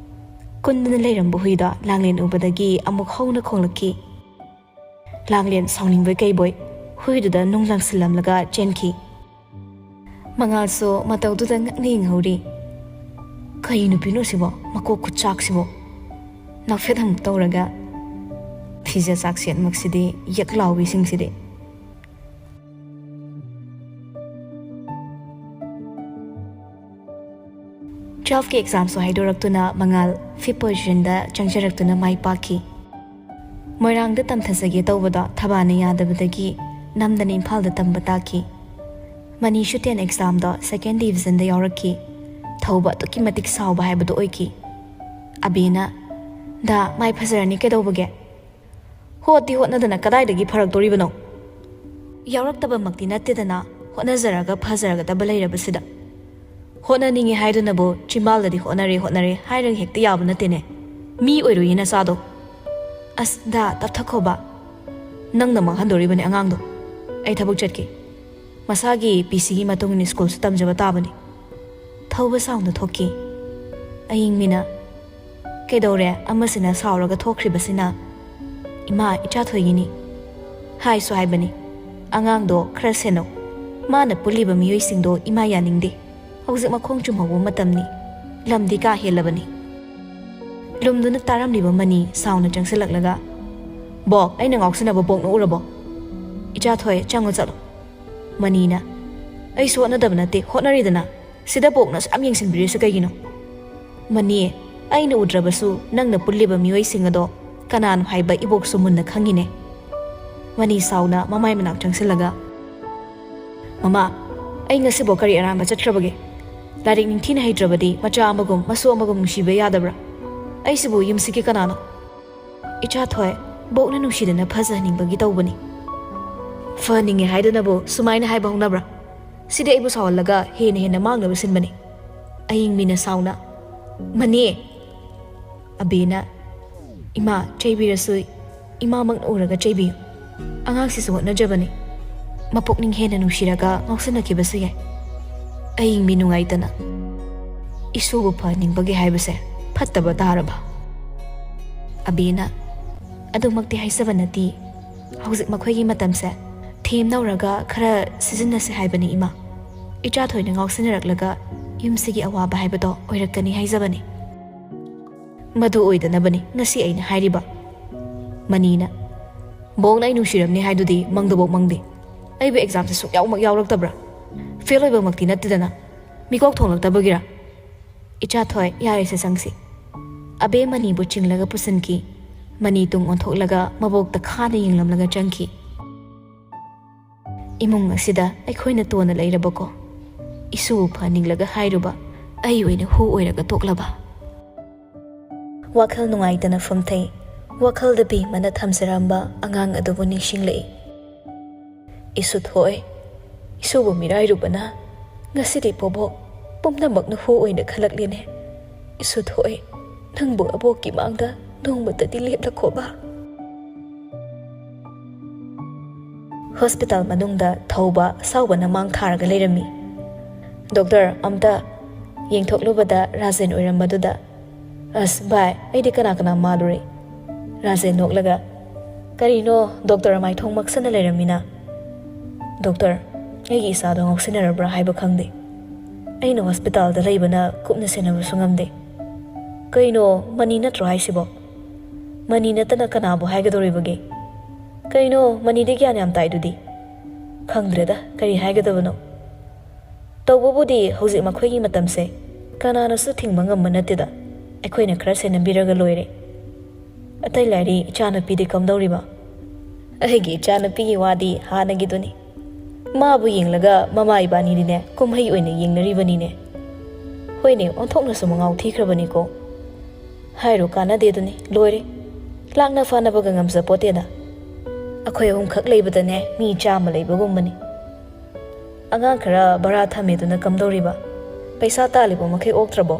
ꯀꯨꯟꯗꯨꯅ ꯂꯩꯔꯝꯕ ꯍꯨꯏꯗꯣ ꯂꯥꯡꯂꯦꯟ ꯎꯕꯗꯒꯤ ꯑꯃꯨꯛ ꯍꯧꯅ ꯈꯣꯡꯂꯛꯈꯤ꯫ ꯂꯥꯡꯂꯦꯟ ꯁꯥꯎꯅꯤꯡꯕꯣꯏ ꯀꯩꯕꯣꯏ ꯍꯨꯏꯗꯨꯗ ꯅꯨꯡ ꯂꯪꯁꯤꯜꯂꯝꯂꯒ ꯆꯦꯟꯈꯤ꯫ ꯃꯉꯥꯜꯁꯨ ꯃꯇꯧꯗꯨꯗ ꯉꯛꯅ ꯌꯦꯡꯍꯧꯔꯤ꯫ "ꯀꯩ ꯅꯨꯄꯤꯅꯣ ꯁꯤꯕꯣ? ꯃꯀꯣꯛ ꯈꯨꯆꯥꯛꯁꯤꯕꯣ!" ꯅꯣꯛꯐꯦꯠ ꯑꯃꯨꯛ ꯇꯧꯔꯒ, "ꯐꯤꯖꯦ ꯆꯥꯛꯁꯦꯠꯃꯛꯁꯤꯗꯤ, ꯌꯦꯛ ꯂꯥꯎꯕꯤꯁꯤꯡꯁꯤꯗꯤ!" ꯇꯨꯋꯦꯜꯐꯀꯤ ꯑꯦꯛꯖꯥꯝꯁꯨ ꯍꯥꯏꯗꯣꯔꯛꯇꯨꯅ ꯃꯉꯥꯜ ꯐꯤꯐ ꯄꯣꯖꯤꯁꯟꯗ ꯆꯪꯖꯔꯛꯇꯨꯅ ꯃꯥꯏ ꯄꯥꯛꯈꯤ꯫ ꯃꯣꯏꯔꯥꯡꯗ ꯇꯝꯊꯖꯒꯦ ꯇꯧꯕꯗꯣ ꯊꯕꯥꯅ ꯌꯥꯗꯕꯗꯒꯤ ꯅꯝꯗꯅ ꯏꯝꯐꯥꯜꯗ ꯇꯝꯕ ꯇꯥꯈꯤ꯫ ꯃꯅꯤꯁꯨ ꯇꯦꯟ ꯑꯦꯛꯖꯥꯝꯗꯣ ꯁꯦꯀꯦꯟ ꯗꯤꯕꯤꯖꯟꯗ ꯌꯥꯎꯔꯛꯈꯤ꯫ ꯊꯧꯕ ꯑꯗꯨꯛꯀꯤ ꯃꯇꯤꯛ ꯁꯥꯎꯕ ꯍꯥꯏꯕꯗꯨ ꯑꯣꯏꯈꯤ꯫ ꯑꯕꯦꯅ, "ꯗꯥ, ꯃꯥꯏ ꯐꯖꯔꯅꯤ, ꯀꯩꯗꯧꯕꯒꯦ? ꯍꯣꯠꯇꯤ ꯍꯣꯠꯅꯗꯅ ꯀꯗꯥꯏꯗꯒꯤ ꯐꯔꯛꯇꯣꯔꯤꯕꯅꯣ? ꯌꯥꯎꯔꯛꯇꯕꯃꯛꯇꯤ ꯅꯠꯇꯦꯗꯅ, ꯍꯣꯠꯅꯖꯔꯒ ꯐꯖꯔꯒꯗꯕ ꯂꯩꯔꯕꯁꯤꯗ꯫ ꯍꯣꯠꯅꯅꯤꯡꯉꯤ ꯍꯥꯏꯗꯨꯅꯕꯨ ꯆꯤꯝꯕꯥꯜꯗꯗꯤ ꯍꯣꯠꯅꯔꯦ, ꯍꯣꯠꯅꯔꯦ ꯍꯥꯏꯔꯒ ꯍꯦꯛꯇ ꯌꯥꯕ ꯅꯠꯇꯦꯅꯦ꯫ ꯃꯤ ꯑꯣꯏꯔꯣꯏꯌꯦ ꯅꯆꯥꯗꯣ꯫" "ꯑꯁ ꯗꯥ, ꯇꯞꯊꯈꯣꯕ꯫ ꯅꯪꯅ ꯃꯥꯡꯍꯟꯗꯣꯔꯤꯕꯅꯦ ꯑꯉꯥꯡꯗꯣ꯫ ꯑꯩ ꯊꯕꯛ ꯆꯠꯀꯦ꯫ ꯃꯁꯥꯒꯤ ꯄꯤ ꯁꯤꯒꯤ ꯃꯇꯨꯡ ꯏꯟꯅ ꯁ꯭ꯀꯨꯜꯁꯨ ꯇꯝꯖꯕ ꯇꯥꯕꯅꯤ꯫" ꯊꯧꯕ ꯁꯥꯎꯅ ꯊꯣꯛꯈꯤ꯫ ꯑꯌꯤꯡꯕꯤꯅ, "ꯀꯩꯗꯧꯔꯦ? ꯑꯃꯁꯤꯅ ꯁꯥꯎꯔꯒ ꯊꯣꯛꯈ꯭ꯔꯤꯕꯁꯤꯅ?" "ꯏꯃꯥ, ꯏꯆꯥꯊꯣꯏꯒꯤꯅꯤ꯫ ꯍꯥꯏꯁꯨ ꯍꯥꯏꯕꯅꯤ, ꯑꯉꯥꯡꯗꯣ ꯈꯔ ꯁꯦꯟꯅꯧ꯫ ꯃꯥꯅ ꯄꯨꯜꯂꯤꯕ ꯃꯤꯑꯣꯏꯁꯤꯡꯗꯣ ꯏꯃꯥ ꯌꯥꯅꯤꯡꯗꯦ꯫ ꯍꯧꯖꯤꯛ ꯃꯈꯣꯡ ꯆꯨꯝꯍꯧꯕ ꯃꯇꯝꯅꯤ꯫ ꯂꯝꯗꯤ ꯀꯥ ꯍꯦꯜꯂꯕꯅꯤ꯫" ꯂꯨꯝꯗꯨꯅ ꯇꯥꯔꯝꯂꯤꯕ ꯃꯅꯤ ꯁꯥꯎꯅ ꯆꯪꯁꯤꯜꯂꯛꯂꯒ, "ꯕꯣꯛ, ꯑꯩꯅ ꯉꯥꯎꯁꯤꯟꯅꯕ ꯕꯣꯛꯅ ꯎꯔꯕꯣ? ꯏꯆꯥꯊꯣꯏ, ꯆꯪꯉꯣ ꯆꯠꯂꯣ꯫" ꯃꯅꯤꯅ, "ꯑꯩꯁꯨ ꯍꯣꯠꯅꯗꯕ ꯅꯠꯇꯦ, ꯍꯣꯠꯅꯔꯤꯗꯅ꯫ ꯁꯤꯗ ꯕꯣꯛꯅ ꯑꯁꯨꯛ ꯌꯥꯝ ꯌꯦꯡꯁꯤꯟꯕꯤꯔꯤꯁꯤ ꯀꯩꯒꯤꯅꯣ?" "ꯃꯅꯤ, ꯑꯩꯅ ꯎꯗ꯭ꯔꯕꯁꯨ ꯅꯪꯅ ꯄꯨꯜꯂꯤꯕ ꯃꯤꯑꯣꯏꯁꯤꯡ ꯑꯗꯣ ꯀꯅꯥꯅꯣ ꯍꯥꯏꯕ ꯏꯕꯣꯛꯁꯨ ꯃꯨꯟꯅ ꯈꯪꯉꯤꯅꯦ꯫" ꯃꯅꯤ ꯁꯥꯎꯅ ꯃꯃꯥꯏ ꯃꯅꯥꯛ ꯆꯪꯁꯤꯜꯂꯒ, "ꯃꯃꯥ, ꯑꯩ ꯉꯁꯤꯕꯣꯛ ꯀꯔꯤ ꯑꯔꯥꯟꯕ ꯆꯠꯈ꯭ꯔꯕꯒꯦ? ꯂꯥꯏꯔꯤꯛ ꯅꯤꯡꯊꯤꯅ ꯍꯩꯇ꯭ꯔꯕꯗꯤ ꯃꯆꯥ ꯑꯃꯒꯨꯝ, ꯃꯁꯨ ꯑꯃꯒꯨꯝ ꯅꯨꯡꯁꯤꯕ ꯌꯥꯗꯕ꯭ꯔꯥ? ꯑꯩꯁꯤꯕꯨ ꯌꯨꯝꯁꯤꯒꯤ ꯀꯅꯥꯅꯣ?" "ꯏꯆꯥꯊꯣꯏ, ꯕꯣꯛꯅ ꯅꯨꯡꯁꯤꯗꯅ ꯐꯖꯍꯟꯅꯤꯡꯕꯒꯤ ꯇꯧꯕꯅꯤ꯫" "ꯐꯍꯟꯅꯤꯡꯉꯦ ꯍꯥꯏꯗꯨꯅꯕꯨ ꯁꯨꯃꯥꯏꯅ ꯍꯥꯏꯕ ꯍꯧꯅꯕ꯭ꯔꯥ? ꯁꯤꯗꯤ ꯑꯩꯕꯨ ꯁꯥꯎꯍꯜꯂꯒ ꯍꯦꯟꯅ ꯍꯦꯟꯅ ꯃꯥꯡꯅꯕ ꯁꯤꯟꯕꯅꯤ꯫" ꯑꯌꯤꯡꯕꯤꯅ ꯁꯥꯎꯅ, "ꯃꯅꯤ!" ꯑꯕꯦꯅ, "ꯏꯃꯥ, ꯆꯩꯕꯤꯔꯁꯨ ꯏꯃꯥꯃꯛꯅ ꯎꯔꯒ ꯆꯩꯕꯤꯌꯨ꯫ ꯑꯉꯥꯡꯁꯤꯁꯨ ꯍꯣꯠꯅꯖꯕꯅꯤ꯫ ꯃꯄꯨꯛꯅꯤꯡ ꯍꯦꯟꯅ ꯅꯨꯡꯁꯤꯔꯒ ꯉꯥꯎꯁꯤꯟꯅꯈꯤꯕꯁꯨ ꯌꯥꯏ꯫ ꯑꯏꯤꯡ ꯃꯤ ꯅꯨꯡꯉꯥꯏꯇꯅ ꯏꯁꯨꯕꯨ ꯐꯍꯟꯅꯤꯡꯕꯒꯤ ꯍꯥꯏꯕꯁꯦ ꯐꯠꯇꯕ ꯇꯥꯔꯕ?" ꯑꯕꯤꯅ, "ꯑꯗꯨꯃꯛꯇꯤ ꯍꯥꯏꯖꯕ ꯅꯠꯇꯦ꯫ ꯍꯧꯖꯤꯛ ꯃꯈꯣꯏꯒꯤ ꯃꯇꯝꯁꯦ ꯊꯦꯝꯅꯧꯔꯒ ꯈꯔ ꯁꯤꯖꯤꯟꯅꯁꯦ ꯍꯥꯏꯕꯅꯤ ꯏꯃꯥ꯫ ꯏꯆꯥ ꯊꯣꯏꯅ ꯉꯥꯎꯁꯤꯟꯅꯔꯛꯂꯒ ꯌꯨꯝꯁꯤꯒꯤ ꯑꯋꯥꯕ ꯍꯥꯏꯕꯗꯣ ꯑꯣꯏꯔꯛꯀꯅꯤ ꯍꯥꯏꯖꯕꯅꯤ꯫ ꯃꯗꯨ ꯑꯣꯏꯗꯅꯕꯅꯤ ꯉꯁꯤ ꯑꯩꯅ ꯍꯥꯏꯔꯤꯕ꯫" ꯃꯅꯤꯅ, "ꯕꯣꯛꯅ ꯑꯩ ꯅꯨꯡꯁꯤꯔꯝꯅꯤ ꯍꯥꯏꯗꯨꯗꯤ ꯃꯪꯗꯕꯣꯛ ꯃꯪꯗꯦ꯫ ꯑꯩꯕꯨ ꯑꯦꯛꯖꯥꯝꯁꯦ ꯁꯨꯡꯌꯥꯎꯃꯛ ꯌꯥꯎꯔꯛꯇꯕ꯭ꯔꯥ? ꯐꯦꯜ ꯑꯣꯏꯕꯃꯛꯇꯤ ꯅꯠꯇꯦꯗꯅ꯫ ꯃꯤꯀꯣꯛ ꯊꯣꯡꯂꯛꯇꯕꯒꯤꯔꯥ?" "ꯏꯆꯥ ꯊꯣꯏ, ꯌꯥꯔꯦꯁꯦ, ꯆꯪꯁꯤ꯫" ꯑꯕꯦ ꯃꯅꯤꯕꯨ ꯆꯤꯡꯂꯒ ꯄꯨꯁꯤꯟꯈꯤ꯫ ꯃꯅꯤ ꯇꯨꯡ ꯑꯣꯟꯊꯣꯛꯂꯒ ꯃꯕꯣꯛꯇ ꯈꯥꯅ ꯌꯦꯡꯂꯝꯂꯒ ꯆꯪꯈꯤ꯫ "ꯏꯃꯨꯡ ꯑꯁꯤꯗ ꯑꯩꯈꯣꯏꯅ ꯇꯣꯟꯅ ꯂꯩꯔꯕꯀꯣ꯫ ꯏꯁꯨꯕꯨ ꯐꯍꯟꯅꯤꯡꯂꯒ ꯍꯥꯏꯔꯨꯕ, ꯑꯩ ꯑꯣꯏꯅ ꯍꯨ ꯑꯣꯏꯔꯒ ꯇꯣꯛꯂꯕ?" ꯋꯥꯈꯜ ꯅꯨꯡꯉꯥꯏꯇꯅ ꯐꯝꯊꯩ꯫ ꯋꯥꯈꯜꯗ ꯕꯦꯝꯃꯅ ꯊꯝꯖꯔꯝꯕ ꯑꯉꯥꯡ ꯑꯗꯨꯕꯨ ꯅꯤꯡꯁꯤꯡꯂꯛꯏ꯫ "ꯏꯁꯨ ꯊꯣꯏ, ꯏꯁꯨꯕꯨ ꯃꯤꯔꯥꯏꯔꯨꯕꯅ ꯉꯁꯤꯗꯤ ꯕꯣꯕꯣꯛ ꯄꯨꯝꯅꯃꯛꯅ ꯍꯨ ꯑꯣꯏꯅ ꯈꯜꯂꯛꯂꯦꯅꯦ꯫ ꯏꯁꯨ ꯊꯣꯏ, ꯅꯪꯕꯨ ꯑꯕꯣꯛꯀꯤ ꯃꯥꯡꯗ ꯅꯣꯡꯃꯇꯗꯤ ꯂꯦꯞꯂꯛꯈꯣꯕ꯫" ꯍꯣꯁꯄꯤꯇꯥꯜ ꯃꯅꯨꯡꯗ ꯊꯧꯕ ꯑꯁꯥꯎꯕꯅ ꯃꯥꯡ ꯊꯥꯔꯒ ꯂꯩꯔꯝꯃꯤ꯫ "ꯗꯣꯛꯇꯔ, ꯑꯝꯇ꯫" ꯌꯦꯡꯊꯣꯛꯂꯨꯕꯗ ꯔꯥꯖꯦꯟ ꯑꯣꯏꯔꯝꯕꯗꯨꯗ, "ꯑꯁ ꯚꯥꯏ, ꯑꯩꯗꯤ ꯀꯅꯥ ꯀꯅꯥ ꯃꯥꯜꯂꯨꯔꯦ?" ꯔꯥꯖꯦꯟ ꯅꯣꯛꯂꯒ, "ꯀꯔꯤꯅꯣ ꯗꯣꯛꯇꯔ ꯃꯥꯏꯊꯣꯡ ꯃꯛꯁꯟꯅ ꯂꯩꯔꯝꯃꯤꯅ?" "ꯗꯣꯛꯇꯔ, ꯑꯩꯒꯤ ꯏꯆꯥꯗꯣ ꯉꯥꯎꯁꯤꯟꯅꯔꯕ꯭ꯔꯥ ꯍꯥꯏꯕ ꯈꯪꯗꯦ꯫ ꯑꯩꯅ ꯍꯣꯁꯄꯤꯇꯥꯜꯗ ꯂꯩꯕꯅ ꯀꯨꯞꯅ ꯁꯦꯟꯅꯕꯁꯨ ꯉꯝꯗꯦ꯫" "ꯀꯩꯅꯣ, ꯃꯅꯤ ꯅꯠꯇ꯭ꯔꯣ ꯍꯥꯏꯁꯤꯕꯣ?" "ꯃꯅꯤ ꯅꯠꯇꯅ ꯀꯅꯥꯕꯨ ꯍꯥꯏꯒꯗꯧꯔꯤꯕꯒꯦ?" "ꯀꯩꯅꯣ, ꯃꯅꯤꯗꯤ ꯒ꯭ꯌꯥꯟ ꯌꯥꯝ ꯇꯥꯏꯗꯨꯗꯤ?" "ꯈꯪꯗ꯭ꯔꯦꯗ, ꯀꯔꯤ ꯍꯥꯏꯒꯗꯕꯅꯣ?" "ꯇꯧꯕꯕꯨꯗꯤ ꯍꯧꯖꯤꯛ ꯃꯈꯣꯏꯒꯤ ꯃꯇꯝꯁꯦ ꯀꯅꯥꯅꯁꯨ ꯊꯤꯡꯕ ꯉꯝꯕ ꯅꯠꯇꯦꯗ꯫ ꯑꯩꯈꯣꯏꯅ ꯈꯔ ꯁꯦꯟꯅꯕꯤꯔꯒ ꯂꯣꯏꯔꯦ꯫ ꯑꯇꯩ ꯂꯥꯏꯔꯤ ꯏꯆꯥꯅꯨꯄꯤꯗꯤ ꯀꯝꯗꯧꯔꯤꯕ?" "ꯑꯩꯒꯤ ꯏꯆꯥꯅꯨꯄꯤꯒꯤ ꯋꯥꯗꯤ ꯍꯥꯟꯅꯒꯤꯗꯨꯅꯤ꯫ ꯃꯥꯕꯨ ꯌꯦꯡꯂꯒ ꯃꯃꯥ ꯏꯕꯥꯅꯤꯗꯤꯅꯦ ꯀꯨꯝꯍꯩ ꯑꯣꯏꯅ ꯌꯦꯡꯅꯔꯤꯕꯅꯤꯅꯦ꯫ ꯍꯣꯏꯅꯦ, ꯑꯣꯟꯊꯣꯛꯅꯁꯨ ꯃꯉꯥꯎ ꯊꯤꯈ꯭ꯔꯕꯅꯤꯀꯣ꯫ ꯍꯥꯏꯔꯨ ꯀꯥꯟꯅꯗꯦꯗꯨꯅꯤ, ꯂꯣꯏꯔꯦ꯫ ꯂꯥꯛꯅ ꯐꯥꯅꯕꯒ ꯉꯝꯖꯄꯣꯠꯇꯦꯗ꯫ ꯑꯩꯈꯣꯏ ꯑꯍꯨꯝꯈꯛ ꯂꯩꯕꯗꯅꯦ ꯃꯤ ꯆꯥꯝꯃ ꯂꯩꯕꯒꯨꯝꯕꯅꯤ꯫ ꯑꯉꯥꯡ ꯈꯔ ꯚꯔꯥ ꯊꯝꯃꯦꯗꯨꯅ ꯀꯝꯗꯧꯔꯤꯕ? ꯄꯩꯁꯥ ꯇꯥꯜꯂꯤꯕ ꯃꯈꯩ ꯑꯣꯛꯇ꯭ꯔꯕꯣ?"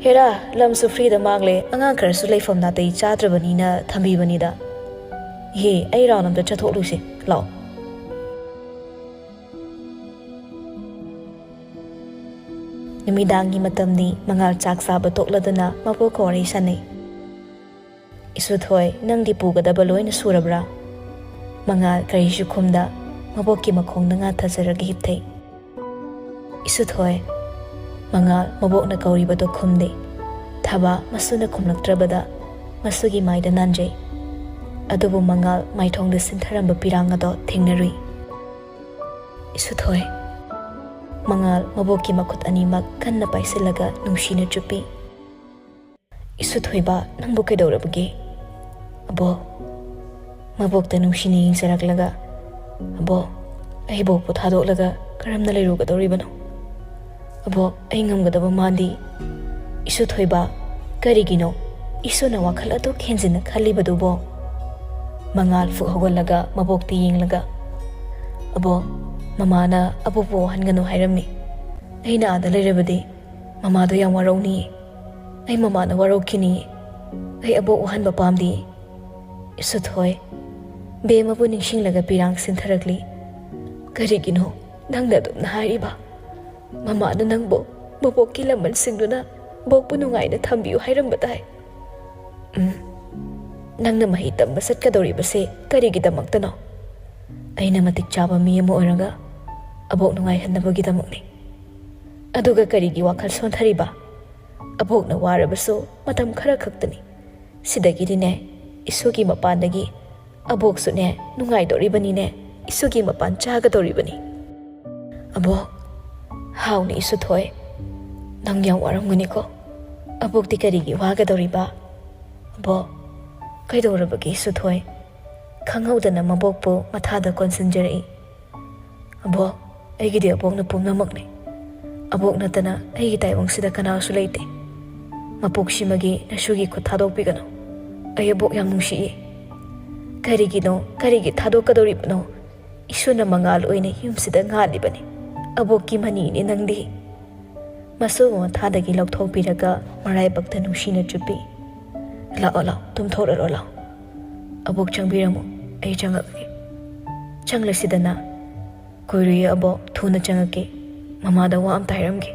ꯍꯦꯔꯥ, ꯂꯝꯁꯨ ꯐ꯭ꯔꯤꯗ ꯃꯥꯡꯂꯦ, ꯑꯉꯥꯡ ꯈꯔꯁꯨ ꯂꯩꯐꯝ ꯅꯥꯇꯩ ꯆꯥꯗ꯭ꯔꯕꯅꯤꯅ ꯊꯝꯕꯤꯕꯅꯤꯗ꯫ ꯍꯦ, ꯑꯩ ꯔꯥꯎꯟ ꯑꯝꯇ ꯆꯠꯊꯣꯛꯂꯨꯁꯦ, ꯂꯥꯛꯑꯣ꯫ ꯅꯨꯃꯤꯗꯥꯡꯒꯤ ꯃꯇꯝꯅꯤ꯫ ꯃꯉꯥꯜ ꯆꯥꯛ ꯆꯥꯕ ꯇꯣꯛꯂꯗꯨꯅ ꯃꯕꯣꯛꯀ ꯋꯥꯔꯤ ꯁꯥꯟꯅꯩ꯫ "ꯏꯁꯨꯊꯣꯏ, ꯅꯪꯗꯤ ꯄꯨꯒꯗꯕ ꯂꯣꯏꯅ ꯁꯨꯔꯕ꯭ꯔꯥ?" ꯃꯉꯥꯜ ꯀꯔꯤꯁꯨ ꯈꯨꯝꯗ ꯃꯕꯣꯛꯀꯤ ꯃꯈꯣꯡꯗ ꯉꯥꯊꯖꯔꯒ ꯍꯤꯞꯊꯩ꯫ "ꯏꯁꯨꯊꯣꯏ!" ꯃꯉꯥꯜ ꯃꯕꯣꯛꯅ ꯀꯧꯔꯤꯕꯗꯣ ꯈꯨꯝꯗꯦ꯫ ꯊꯕꯥ ꯃꯁꯨꯅ ꯈꯨꯝꯂꯛꯇ꯭ꯔꯕꯗ ꯃꯁꯨꯒꯤ ꯃꯥꯏꯗ ꯅꯥꯟꯖꯩ꯫ ꯑꯗꯨꯕꯨ ꯃꯉꯥꯜ ꯃꯥꯏꯊꯣꯡꯗ ꯁꯤꯟꯊꯔꯝꯕ ꯄꯤꯔꯥꯡ ꯑꯗꯣ ꯊꯦꯡꯅꯔꯨꯏ꯫ "ꯏꯁꯨꯊꯣꯏ!" ꯃꯉꯥꯜ ꯃꯕꯣꯛꯀꯤ ꯃꯈꯨꯠ ꯑꯅꯤꯃꯛ ꯀꯟꯅ ꯄꯥꯏꯁꯤꯜꯂꯒ ꯅꯨꯡꯁꯤꯅ ꯆꯨꯞꯄꯤ꯫ "ꯏꯁꯨꯊꯣꯏꯕ, ꯅꯪꯕꯨ ꯀꯩꯗꯧꯔꯕꯒꯦ?" "ꯑꯕꯣꯛ!" ꯃꯕꯣꯛꯇ ꯅꯨꯡꯁꯤꯅ ꯌꯦꯡꯖꯔꯛꯂꯒ, "ꯑꯕꯣꯛ, ꯑꯩꯕꯣꯛꯄꯨ ꯊꯥꯗꯣꯛꯂꯒ ꯀꯔꯝꯅ ꯂꯩꯔꯨꯒꯗꯧꯔꯤꯕꯅꯣ? ꯑꯕꯣꯛ, ꯑꯩ ꯉꯝꯒꯗꯕ ꯃꯥꯟꯗꯦ꯫" "ꯏꯁꯨꯊꯣꯏꯕ, ꯀꯔꯤꯒꯤꯅꯣ ꯏꯁꯨꯅ ꯋꯥꯈꯜ ꯑꯗꯨꯛ ꯍꯦꯟꯖꯤꯟꯅ ꯈꯜꯂꯤꯕꯗꯨꯕꯣ?" ꯃꯉꯥꯜ ꯐꯨꯛ ꯍꯧꯒꯠꯂꯒ ꯃꯕꯣꯛꯇ ꯌꯦꯡꯂꯒ, "ꯑꯕꯣꯛ, ꯃꯃꯥꯅ ꯑꯕꯣꯛꯄꯨ ꯋꯥꯍꯟꯒꯅꯨ ꯍꯥꯏꯔꯝꯃꯤ꯫ ꯑꯩꯅ ꯑꯥꯗ ꯂꯩꯔꯕꯗꯤ ꯃꯃꯥꯗꯣ ꯌꯥꯝ ꯋꯥꯔꯧꯅꯤꯌꯦ꯫ ꯑꯩ ꯃꯃꯥꯅ ꯋꯥꯔꯧꯈꯤꯅꯤꯌꯦ꯫ ꯑꯩ ꯑꯕꯣꯛ ꯋꯥꯍꯟꯕ ꯄꯥꯝꯗꯤꯌꯦ꯫" "ꯏꯁꯨꯊꯣꯏ!" ꯕꯦꯝꯃꯕꯨ ꯅꯤꯡꯁꯤꯡꯂꯒ ꯄꯤꯔꯥꯡ ꯁꯤꯟꯊꯔꯛꯂꯤ꯫ "ꯀꯔꯤꯒꯤꯅꯣ ꯅꯪꯅ ꯑꯗꯨꯝꯅ ꯍꯥꯏꯔꯤꯕ? ꯃꯃꯥꯅ ꯅꯪꯕꯨ ꯃꯕꯣꯛꯀꯤ ꯂꯃꯟꯁꯤꯡꯗꯨꯅ ꯕꯣꯛꯄꯨ ꯅꯨꯡꯉꯥꯏꯅ ꯊꯝꯕꯤꯌꯨ ꯍꯥꯏꯔꯝꯕ ꯇꯥꯏ꯫" "ꯎꯝ, ꯅꯪꯅ ꯃꯍꯩ ꯇꯝꯕ ꯆꯠꯀꯗꯧꯔꯤꯕꯁꯦ ꯀꯔꯤꯒꯤꯗꯃꯛꯇꯅꯣ?" "ꯑꯩꯅ ꯃꯇꯤꯛ ꯆꯥꯕ ꯃꯤ ꯑꯃ ꯑꯣꯏꯔꯒ ꯑꯕꯣꯛ ꯅꯨꯡꯉꯥꯏꯍꯟꯅꯕꯒꯤꯗꯃꯛꯅꯤ꯫" "ꯑꯗꯨꯒ ꯀꯔꯤꯒꯤ ꯋꯥꯈꯜ ꯁꯣꯟꯊꯔꯤꯕ? ꯑꯕꯣꯛꯅ ꯋꯥꯔꯕꯁꯨ ꯃꯇꯝ ꯈꯔ ꯈꯛꯇꯅꯤ꯫ ꯁꯤꯗꯒꯤꯗꯤꯅꯦ, ꯏꯁꯨꯒꯤ ꯃꯄꯥꯟꯗꯒꯤ ꯑꯕꯣꯛꯁꯨꯅꯦ ꯅꯨꯡꯉꯥꯏꯗꯧꯔꯤꯕꯅꯤꯅꯦ, ꯏꯁꯨꯒꯤ ꯃꯄꯥꯟ ꯆꯥꯒꯗꯧꯔꯤꯕꯅꯤ꯫" "ꯑꯕꯣꯛ!" "ꯍꯥꯎꯅꯦ ꯏꯁꯨꯊꯣꯏ, ꯅꯪ ꯌꯥꯝ ꯋꯥꯔꯝꯒꯅꯤꯀꯣ꯫ ꯑꯕꯣꯛꯇꯤ ꯀꯔꯤꯒꯤ ꯋꯥꯒꯗꯧꯔꯤꯕ?" "ꯑꯕꯣꯛ!" "ꯀꯩꯗꯧꯔꯕꯒꯦ ꯏꯁꯨꯊꯣꯏ?" ꯈꯪꯍꯧꯗꯅ ꯃꯕꯣꯛꯄꯨ ꯃꯊꯥꯗ ꯀꯣꯟꯁꯤꯟꯖꯔꯛꯏ꯫ "ꯑꯕꯣꯛ, ꯑꯩꯒꯤꯗꯤ ꯑꯕꯣꯛꯅ ꯄꯨꯝꯅꯃꯛꯅꯤ꯫ ꯑꯕꯣꯛ ꯅꯠꯇꯅ ꯑꯩꯒꯤ ꯇꯥꯏꯕꯪꯁꯤꯗ ꯀꯅꯥꯁꯨ ꯂꯩꯇꯦ꯫ ꯃꯄꯣꯛꯁꯤꯃꯒꯤ ꯅꯁꯨꯒꯤ ꯈꯨꯠ ꯊꯥꯗꯣꯛꯄꯤꯒꯅꯨ꯫ ꯑꯩ ꯑꯕꯣꯛ ꯌꯥꯝ ꯅꯨꯡꯁꯤꯏ꯫" "ꯀꯔꯤꯒꯤꯅꯣ? ꯀꯔꯤꯒꯤ ꯊꯥꯗꯣꯛꯀꯗꯧꯔꯤꯕꯅꯣ? ꯏꯁꯨꯅ ꯃꯉꯥꯜ ꯑꯣꯏꯅ ꯌꯨꯝꯁꯤꯗ ꯉꯥꯜꯂꯤꯕꯅꯤ꯫ ꯑꯕꯣꯛꯀꯤ ꯃꯅꯤꯅꯤ ꯅꯪꯗꯤ꯫" ꯃꯁꯨ ꯃꯊꯥꯗꯒꯤ ꯂꯧꯊꯣꯛꯄꯤꯔꯒ ꯃꯔꯥꯏꯕꯛꯇ ꯅꯨꯡꯁꯤꯅ ꯆꯨꯞꯄꯤ꯫ "ꯂꯥꯛꯑꯣ, ꯂꯥꯛꯑꯣ, ꯇꯨꯝꯊꯣꯛꯂꯔꯣ, ꯂꯥꯛꯑꯣ꯫ ꯑꯕꯣꯛ, ꯆꯪꯕꯤꯔꯝꯃꯣ, ꯑꯩ ꯆꯪꯉꯛꯑꯒꯦ꯫" ꯆꯪꯂꯁꯤꯗꯅ꯫ "ꯀꯨꯏꯔꯣꯏꯌꯦ ꯑꯕꯣꯛ, ꯊꯨꯅ ꯆꯪꯉꯛꯀꯦ꯫ ꯃꯃꯥꯗ ꯋꯥ ꯑꯝꯇ ꯍꯥꯏꯔꯝꯒꯦ꯫"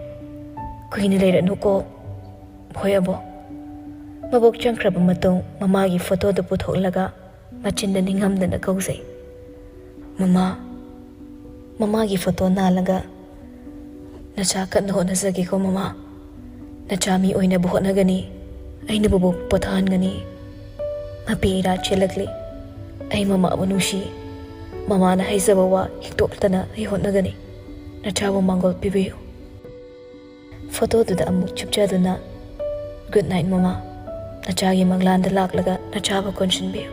"ꯀꯨꯏꯅ ꯂꯩꯔꯅꯨꯀꯣ꯫" "ꯍꯣꯏ ꯑꯕꯣꯛ꯫" ꯃꯕꯣꯛ ꯆꯪꯈ꯭ꯔꯕ ꯃꯇꯨꯡ ꯃꯃꯥꯒꯤ ꯐꯣꯇꯣꯗꯨ ꯄꯨꯊꯣꯛꯂꯒ ꯃꯆꯤꯟꯗ ꯅꯤꯡꯉꯝꯗꯅ ꯀꯧꯖꯩ꯫ "ꯃꯃꯥ꯫" ꯃꯃꯥꯒꯤ ꯐꯣꯇꯣ ꯅꯥꯜꯂꯒ, "ꯅꯆꯥ ꯀꯟꯅ ꯍꯣꯠꯅꯖꯒꯦꯀꯣ ꯃꯃꯥ꯫ ꯅꯆꯥ ꯃꯤ ꯑꯣꯏꯅꯕ ꯍꯣꯠꯅꯒꯅꯤ꯫ ꯑꯩꯅ ꯕꯕꯣꯛ ꯄꯣꯊꯥꯍꯟꯒꯅꯤ꯫" ꯃꯄꯤ ꯏꯔꯥ ꯆꯦꯜꯂꯛꯂꯤ꯫ "ꯑꯩ ꯃꯃꯥꯕꯨ ꯅꯨꯡꯁꯤ꯫ ꯃꯃꯥꯅ ꯍꯥꯏꯖꯕ ꯋꯥ ꯍꯤꯛꯇꯣꯛꯇꯅ ꯑꯩ ꯍꯣꯠꯅꯒꯅꯤ꯫ ꯅꯆꯥꯕꯨ ꯃꯥꯡꯒꯣꯜ ꯄꯤꯕꯤꯌꯨ꯫" ꯐꯣꯇꯣꯗꯨꯗ ꯑꯃꯨꯛ ꯆꯨꯞꯆꯗꯨꯅ, "Good night ꯃꯃꯥ꯫ ꯅꯆꯥꯒꯤ ꯃꯪꯂꯥꯟꯗ ꯂꯥꯛꯂꯒ ꯅꯆꯥꯕꯨ ꯀꯣꯟꯁꯤꯟꯕꯤꯌꯨ꯫"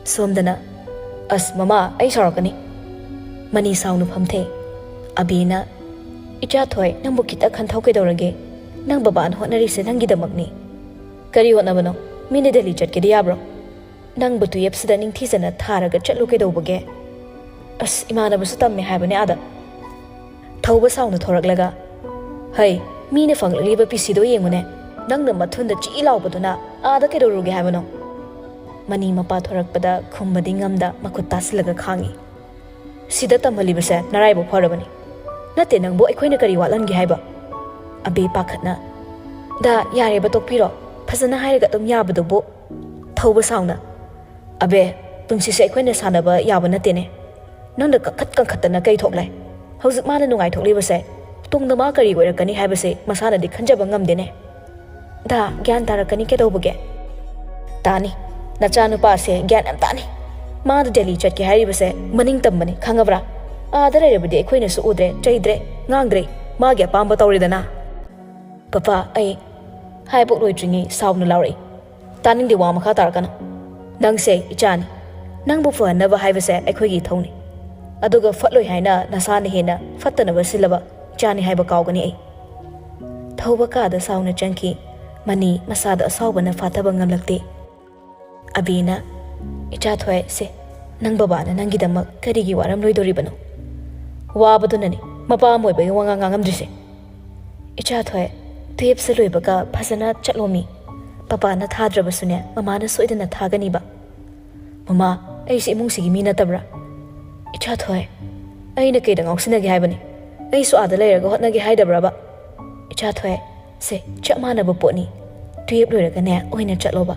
ꯁꯣꯝꯗꯅ, "ꯑꯁ ꯃꯃꯥ, ꯑꯩ ꯁꯥꯎꯔꯛꯀꯅꯤ꯫" ꯃꯅꯤ ꯁꯥꯎꯅ ꯐꯝꯊꯩ꯫ ꯑꯕꯤꯅ, "ꯏꯆꯥ ꯊꯣꯏ, ꯅꯪꯕꯨ ꯈꯤꯇ ꯈꯟꯊꯧ ꯀꯩꯗꯧꯔꯒꯦ? ꯅꯪ ꯕꯕꯥꯅ ꯍꯣꯠꯅꯔꯤꯁꯦ ꯅꯪꯒꯤꯗꯃꯛꯅꯤ꯫ ꯀꯔꯤ ꯍꯣꯠꯅꯕꯅꯣ? ꯃꯤꯅ ꯗꯦꯜꯂꯤ ꯆꯠꯀꯦꯗꯤ ꯌꯥꯕ꯭ꯔꯣ? ꯅꯪꯕꯨ ꯇꯨꯌꯦꯞꯁꯤꯗ ꯅꯤꯡꯊꯤꯖꯅ ꯊꯥꯔꯒ ꯆꯠꯂꯨ ꯀꯩꯗꯧꯕꯒꯦ? ꯑꯁ, ꯏꯃꯥꯟꯅꯕꯁꯨ ꯇꯝꯃꯦ ꯍꯥꯏꯕꯅꯦ ꯑꯥꯗ꯫" ꯊꯧꯕ ꯁꯥꯎꯅ ꯊꯣꯔꯛꯂꯒ, "ꯍꯩ, ꯃꯤꯅ ꯐꯪꯂꯛꯂꯤꯕ ꯄꯤꯁꯤꯗꯣ ꯌꯦꯡꯉꯨꯅꯦ꯫ ꯅꯪꯅ ꯃꯊꯨꯟꯗ ꯆꯤ ꯂꯥꯎꯕꯗꯨꯅ ꯑꯥꯗ ꯀꯩꯗꯧꯔꯨꯒꯦ ꯍꯥꯏꯕꯅꯣ?" ꯃꯅꯤ ꯃꯄꯥ ꯊꯣꯔꯛꯄꯗ ꯈꯨꯝꯕꯗꯤ ꯉꯝꯗ ꯃꯈꯨꯠ ꯇꯥꯁꯤꯜꯂꯒ ꯈꯥꯡꯉꯤ꯫ "ꯁꯤꯗ ꯇꯝꯍꯜꯂꯤꯕꯁꯦ ꯅꯔꯥꯏꯕꯛ ꯐꯔꯕꯅꯤ꯫ ꯅꯠꯇꯦ, ꯅꯪꯕꯨ ꯑꯩꯈꯣꯏꯅ ꯀꯔꯤ ꯋꯥꯠꯍꯟꯒꯦ ꯍꯥꯏꯕ?" ꯑꯕꯤ ꯄꯥꯈꯠꯅ, "ꯗꯥ, ꯌꯥꯔꯦꯕ, ꯇꯣꯛꯄꯤꯔꯣ꯫ ꯐꯖꯅ ꯍꯥꯏꯔꯒ ꯑꯗꯨꯝ ꯌꯥꯕꯗꯨꯕꯨ꯫" ꯊꯧꯕ ꯁꯥꯎꯅ, "ꯑꯕꯦ, ꯄꯨꯟꯁꯤꯁꯦ ꯑꯩꯈꯣꯏꯅ ꯁꯥꯟꯅꯕ ꯌꯥꯕ ꯅꯠꯇꯦꯅꯦ꯫ ꯅꯪꯅ ꯀꯟꯈꯠ ꯀꯟꯈꯠꯇꯅ ꯀꯩ ꯊꯣꯛꯂꯦ? ꯍꯧꯖꯤꯛ ꯃꯥꯅ ꯅꯨꯡꯉꯥꯏꯊꯣꯛꯂꯤꯕꯁꯦ, ꯇꯨꯡꯗ ꯃꯥ ꯀꯔꯤ ꯑꯣꯏꯔꯛꯀꯅꯤ ꯍꯥꯏꯕꯁꯦ ꯃꯁꯥꯅꯗꯤ ꯈꯟꯖꯕ ꯉꯝꯗꯦꯅꯦ꯫" "ꯗꯥ, ꯒ꯭ꯌꯥꯟ ꯇꯥꯔꯛꯀꯅꯤ ꯀꯩꯗꯧꯕꯒꯦ?" "ꯇꯥꯅꯤ꯫ ꯅꯆꯥꯅꯨꯄꯥꯁꯦ ꯒ꯭ꯌꯥꯟ ꯌꯥꯝ ꯇꯥꯅꯤ꯫ ꯃꯥꯅ ꯗꯦꯜꯂꯤ ꯆꯠꯀꯦ ꯍꯥꯏꯔꯤꯕꯁꯦ ꯃꯅꯤꯡ ꯇꯝꯕꯅꯤ, ꯈꯪꯉꯕ꯭ꯔꯥ? ꯑꯥꯗ ꯂꯩꯔꯕꯗꯤ ꯑꯩꯈꯣꯏꯅꯁꯨ ꯎꯗ꯭ꯔꯦ, ꯆꯩꯗ꯭ꯔꯦ, ꯉꯥꯡꯗ꯭ꯔꯦ꯫ ꯃꯥꯒꯤ ꯑꯄꯥꯝꯕ ꯇꯧꯔꯦꯗꯅ꯫" "ꯄꯄꯥ, ꯑꯩ ꯍꯥꯏꯕꯣꯛ ꯂꯣꯏꯗ꯭ꯔꯤꯉꯩ ꯁꯥꯎꯅ ꯂꯥꯎꯔꯛꯏ꯫ ꯇꯥꯅꯤꯡꯗꯦ, ꯋꯥ ꯃꯈꯥ ꯇꯥꯔꯛꯀꯅꯨ꯫ ꯅꯪꯁꯦ ꯏꯆꯥꯅꯤ꯫ ꯅꯪꯕꯨ ꯐꯍꯟꯅꯕ ꯍꯥꯏꯕꯁꯦ ꯑꯩꯈꯣꯏꯒꯤ ꯏꯊꯧꯅꯤ꯫ ꯑꯗꯨꯒ ꯐꯠꯂꯣꯏ ꯍꯥꯏꯅ ꯅꯁꯥꯅ ꯍꯦꯟꯅ ꯐꯠꯇꯅꯕ ꯁꯤꯜꯂꯕ ꯏꯆꯥꯅꯤ ꯍꯥꯏꯕ ꯀꯥꯎꯒꯅꯤ ꯑꯩ꯫" ꯊꯧꯕ ꯀꯥꯗ ꯁꯥꯎꯅ ꯆꯪꯈꯤ꯫ ꯃꯅꯤ ꯃꯁꯥꯗ ꯑꯁꯥꯎꯕꯅ ꯐꯥꯊꯕ ꯉꯝꯂꯛꯇꯦ꯫ ꯑꯕꯤꯅ, "ꯏꯆꯥ ꯊꯣꯏ, ꯁꯦ, "ꯅꯪ ꯕꯕꯥꯅ ꯅꯪꯒꯤꯗꯃꯛ ꯀꯔꯤꯒꯤ ꯋꯥꯔꯝꯂꯣꯏꯗꯣꯔꯤꯕꯅꯣ? ꯋꯥꯕꯗꯨꯅꯅꯤ ꯃꯄꯥ ꯑꯃ ꯑꯣꯏꯕꯒꯤ ꯋꯥꯉꯥꯡ ꯉꯥꯡꯉꯝꯗ꯭ꯔꯤꯁꯦ꯫ ꯏꯆꯥ ꯊꯣꯏ, ꯇꯨꯌꯦꯞꯁꯦ ꯂꯣꯏꯕꯒ ꯐꯖꯅ ꯆꯠꯂꯣꯃꯤ꯫ ꯄꯄꯥꯅ ꯊꯥꯗ꯭ꯔꯕꯁꯨꯅꯦ, ꯃꯃꯥꯅ ꯁꯣꯏꯗꯅ ꯊꯥꯒꯅꯤꯕ꯫ ꯃꯃꯥ, ꯑꯩꯁꯦ ꯏꯃꯨꯡꯁꯤꯒꯤ ꯃꯤ ꯅꯠꯇꯕ꯭ꯔꯥ? ꯏꯆꯥ ꯊꯣꯏ, ꯑꯩꯅ ꯀꯩꯗ ꯉꯥꯎꯁꯤꯟꯅꯒꯦ ꯍꯥꯏꯕꯅꯤ? ꯑꯩꯁꯨ ꯑꯥꯗ ꯂꯩꯔꯒ ꯍꯣꯠꯅꯒꯦ ꯍꯥꯏꯗꯕ꯭ꯔꯕ? ꯏꯆꯥ ꯊꯣꯏ, ꯁꯦ, ꯆꯞ ꯃꯥꯟꯅꯕ ꯄꯣꯠꯅꯤ꯫ ꯇꯨꯌꯦꯞ ꯂꯣꯏꯔꯒꯅꯦ ꯑꯣꯏꯅ ꯆꯠꯂꯣꯕ꯫"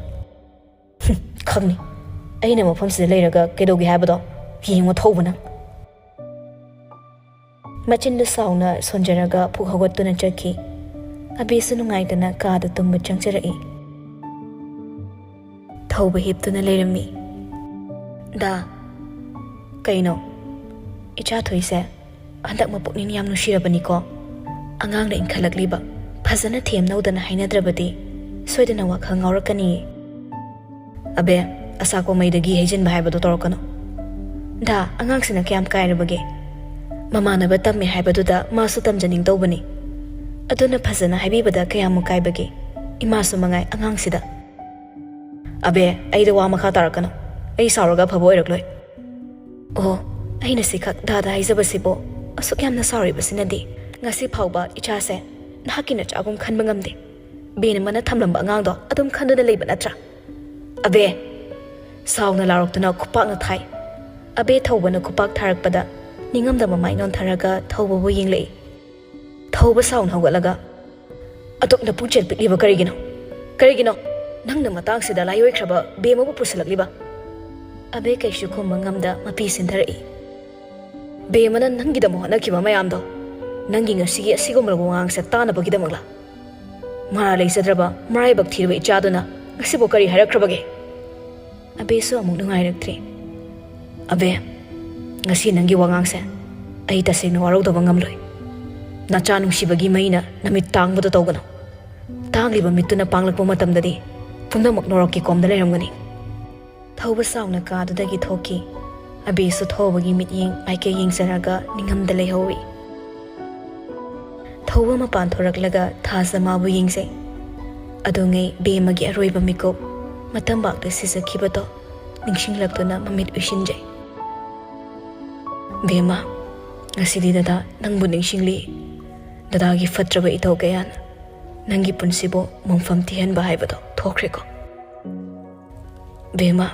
"ꯍꯨꯝ, ꯈꯪꯅꯤ꯫ ꯑꯩꯅ ꯃꯐꯝꯁꯤꯗ ꯂꯩꯔꯒ ꯀꯩꯗꯧꯒꯦ ꯍꯥꯏꯕꯗꯣ? ꯌꯦꯡꯉꯣ ꯊꯧꯕ ꯅꯪ꯫" ꯃꯆꯤꯟꯗꯨ ꯁꯥꯎꯅ ꯁꯣꯟꯖꯔꯒ ꯐꯨꯛ ꯍꯧꯒꯠꯇꯨꯅ ꯆꯠꯈꯤ꯫ ꯑꯕꯦꯁꯨ ꯅꯨꯡꯉꯥꯏꯇꯅ ꯀꯥꯗ ꯇꯨꯝꯕ ꯆꯪꯖꯔꯛꯏ꯫ ꯊꯧꯕ ꯍꯤꯞꯇꯨꯅ ꯂꯩꯔꯝꯃꯤ꯫ "ꯗꯥ꯫" "ꯀꯩꯅꯣ?" "ꯏꯆꯥ ꯊꯣꯏꯁꯦ ꯍꯟꯗꯛ ꯃꯄꯨꯛꯅꯤꯡ ꯌꯥꯝ ꯅꯨꯡꯁꯤꯔꯕꯅꯤꯀꯣ꯫ ꯑꯉꯥꯡꯅ ꯏꯟꯈꯠꯂꯛꯂꯤꯕ, ꯐꯖꯅ ꯊꯦꯝꯅꯧꯗꯅ ꯍꯥꯏꯅꯗ꯭ꯔꯕꯗꯤ ꯁꯣꯏꯗꯅ ꯋꯥꯈꯜ ꯉꯥꯎꯔꯛꯀꯅꯤꯌꯦ꯫" "ꯑꯕꯦ, ꯑꯁꯥꯛꯄ ꯃꯩꯗꯒꯤ ꯍꯩꯖꯤꯟꯕ ꯍꯥꯏꯕꯗꯣ ꯇꯧꯔꯛꯀꯅꯨ꯫" "ꯗꯥ, ꯑꯉꯥꯡꯁꯤꯅ ꯀꯌꯥꯝ ꯀꯥꯏꯔꯕꯒꯦ? ꯃꯃꯥꯟꯅꯕ ꯇꯝꯃꯦ ꯍꯥꯏꯕꯗꯨꯗ ꯃꯥꯁꯨ ꯇꯝꯖꯅꯤꯡꯗꯧꯕꯅꯤ꯫ ꯑꯗꯨꯅ ꯐꯖꯅ ꯍꯥꯏꯕꯤꯕꯗ ꯀꯌꯥꯃꯨꯛ ꯀꯥꯏꯕꯒꯦ? ꯏꯃꯥꯁꯨ ꯃꯉꯥꯏ ꯑꯉꯥꯡꯁꯤꯗ꯫" "ꯑꯕꯦ, ꯑꯩꯗ ꯋꯥ ꯃꯈꯥ ꯇꯥꯔꯛꯀꯅꯨ꯫ ꯑꯩ ꯁꯥꯎꯔꯒ ꯑꯐꯕ ꯑꯣꯏꯔꯛꯂꯣꯏ꯫" "ꯑꯣ, ꯑꯩꯅ ꯁꯤꯈꯛ ꯗꯥꯗ ꯍꯥꯏꯖꯕꯁꯤꯕꯨ ꯑꯁꯨꯛ ꯌꯥꯝꯅ ꯁꯥꯎꯔꯤꯕꯁꯤꯅꯗꯤ꯫ ꯉꯁꯤ ꯐꯥꯎꯕ ꯏꯆꯥꯁꯦ ꯅꯍꯥꯛꯀꯤ ꯅꯆꯥꯒꯨꯝ ꯈꯟꯕ ꯉꯝꯗꯦ꯫ ꯕꯦꯅꯃꯅ ꯊꯝꯂꯝꯕ ꯑꯉꯥꯡꯗꯣ ꯑꯗꯨꯝ ꯈꯟꯗꯨꯅ ꯂꯩꯕ ꯅꯠꯇ꯭ꯔꯥ?" "ꯑꯕꯦ!" ꯁꯥꯎꯅ ꯂꯥꯎꯔꯛꯇꯨꯅ ꯈꯨꯄꯥꯛꯅ ꯊꯥꯏ꯫ ꯑꯕꯦ ꯊꯧꯕꯅ ꯈꯨꯄꯥꯛ ꯊꯥꯔꯛꯄꯗ ꯅꯤꯡꯉꯝꯗ ꯃꯃꯥꯏ ꯅꯣꯟꯊꯔꯒ ꯊꯧꯕꯕꯨ ꯌꯦꯡꯂꯛꯏ꯫ ꯊꯧꯕ ꯁꯥꯎꯅ ꯍꯧꯒꯠꯂꯒ, "ꯑꯗꯨꯛ ꯅꯄꯨꯛꯆꯦꯜ ꯄꯤꯛꯂꯤꯕ ꯀꯔꯤꯒꯤꯅꯣ? ꯀꯔꯤꯒꯤꯅꯣ ꯅꯪꯅ ꯃꯇꯥꯡꯁꯤꯗ ꯂꯥꯏꯑꯣꯏꯈ꯭ꯔꯕ ꯕꯦꯃꯕꯨ ꯄꯨꯁꯤꯜꯂꯛꯂꯤꯕ?" ꯑꯕꯦ ꯀꯩꯁꯨ ꯈꯨꯝꯕ ꯉꯝꯗ ꯃꯄꯤ ꯁꯤꯟꯊꯔꯛꯏ꯫ "ꯕꯦꯃꯅ ꯅꯪꯒꯤꯗꯃꯛ ꯍꯣꯠꯅꯈꯤꯕ ꯃꯌꯥꯝꯗꯣ ꯅꯪꯒꯤ ꯉꯁꯤꯒꯤ ꯑꯁꯤꯒꯨꯝꯂꯕ ꯋꯥꯉꯥꯡꯁꯦ ꯇꯥꯅꯕꯒꯤꯗꯃꯛꯂꯥ? ꯃꯔꯥ ꯂꯩꯖꯗ꯭ꯔꯕ, ꯃꯔꯥꯏꯕꯛ ꯊꯤꯔꯕ ꯏꯆꯥꯗꯨꯅ ꯉꯁꯤꯕꯨ ꯀꯔꯤ ꯍꯥꯏꯔꯛꯈ꯭ꯔꯕꯒꯦ?" ꯑꯕꯦꯁꯨ ꯑꯃꯨꯛ ꯅꯨꯡꯉꯥꯏꯔꯛꯇ꯭ꯔꯦ꯫ "ꯑꯕꯦ, ꯉꯁꯤ ꯅꯪꯒꯤ ꯋꯥꯉꯥꯡꯁꯦ ꯑꯩ ꯇꯁꯦꯡꯅ ꯋꯥꯔꯧꯗꯕ ꯉꯝꯂꯣꯏ꯫ ꯅꯆꯥ ꯅꯨꯡꯁꯤꯕꯒꯤ ꯃꯩꯅ ꯅꯃꯤꯠ ꯇꯥꯡꯕꯗꯣ ꯇꯧꯒꯅꯨ꯫ ꯇꯥꯡꯂꯤꯕ ꯃꯤꯠꯇꯨꯅ ꯄꯥꯡꯂꯛꯄ ꯃꯇꯝꯗꯗꯤ ꯄꯨꯝꯅꯃꯛ ꯅꯣꯔꯣꯛꯀꯤ ꯀꯣꯝꯗ ꯂꯩꯔꯝꯒꯅꯤ꯫" ꯊꯧꯕ ꯁꯥꯎꯅ ꯀꯥꯗꯨꯗꯒꯤ ꯊꯣꯛꯈꯤ꯫ ꯑꯕꯦꯁꯨ ꯊꯧꯕꯒꯤ ꯃꯤꯠꯌꯦꯡ ꯃꯥꯏꯀꯩ ꯌꯦꯡꯖꯔꯒ ꯅꯤꯡꯉꯝꯗ ꯂꯩꯍꯧꯏ꯫ ꯊꯧꯕ ꯃꯄꯥꯟ ꯊꯣꯔꯛꯂꯒ ꯊꯥꯖ ꯃꯥꯕꯨ ꯌꯦꯡꯖꯩ꯫ ꯑꯗꯨꯉꯩ ꯕꯦꯃꯒꯤ ꯑꯔꯣꯏꯕ ꯃꯤꯀꯨꯞ, ꯃꯇꯝꯕꯥꯛꯇ ꯁꯤꯖꯈꯤꯕꯗꯣ ꯅꯤꯡꯁꯤꯡꯂꯛꯇꯨꯅ ꯃꯃꯤꯠ ꯎꯏꯁꯤꯟꯖꯩ꯫ "ꯕꯦꯝꯃ, ꯉꯁꯤꯗꯤ ꯗꯗꯥ ꯅꯪꯕꯨ ꯅꯤꯡꯁꯤꯡꯂꯤ꯫ ꯗꯗꯥꯒꯤ ꯐꯠꯇ꯭ꯔꯕ ꯏꯊꯧ ꯀꯌꯥꯅ ꯅꯪꯒꯤ ꯄꯨꯟꯁꯤꯕꯨ ꯃꯣꯡꯐꯝ ꯊꯤꯍꯟꯕ ꯍꯥꯏꯕꯗꯣ ꯊꯣꯛꯈ꯭ꯔꯦꯀꯣ꯫ ꯕꯦꯝꯃ,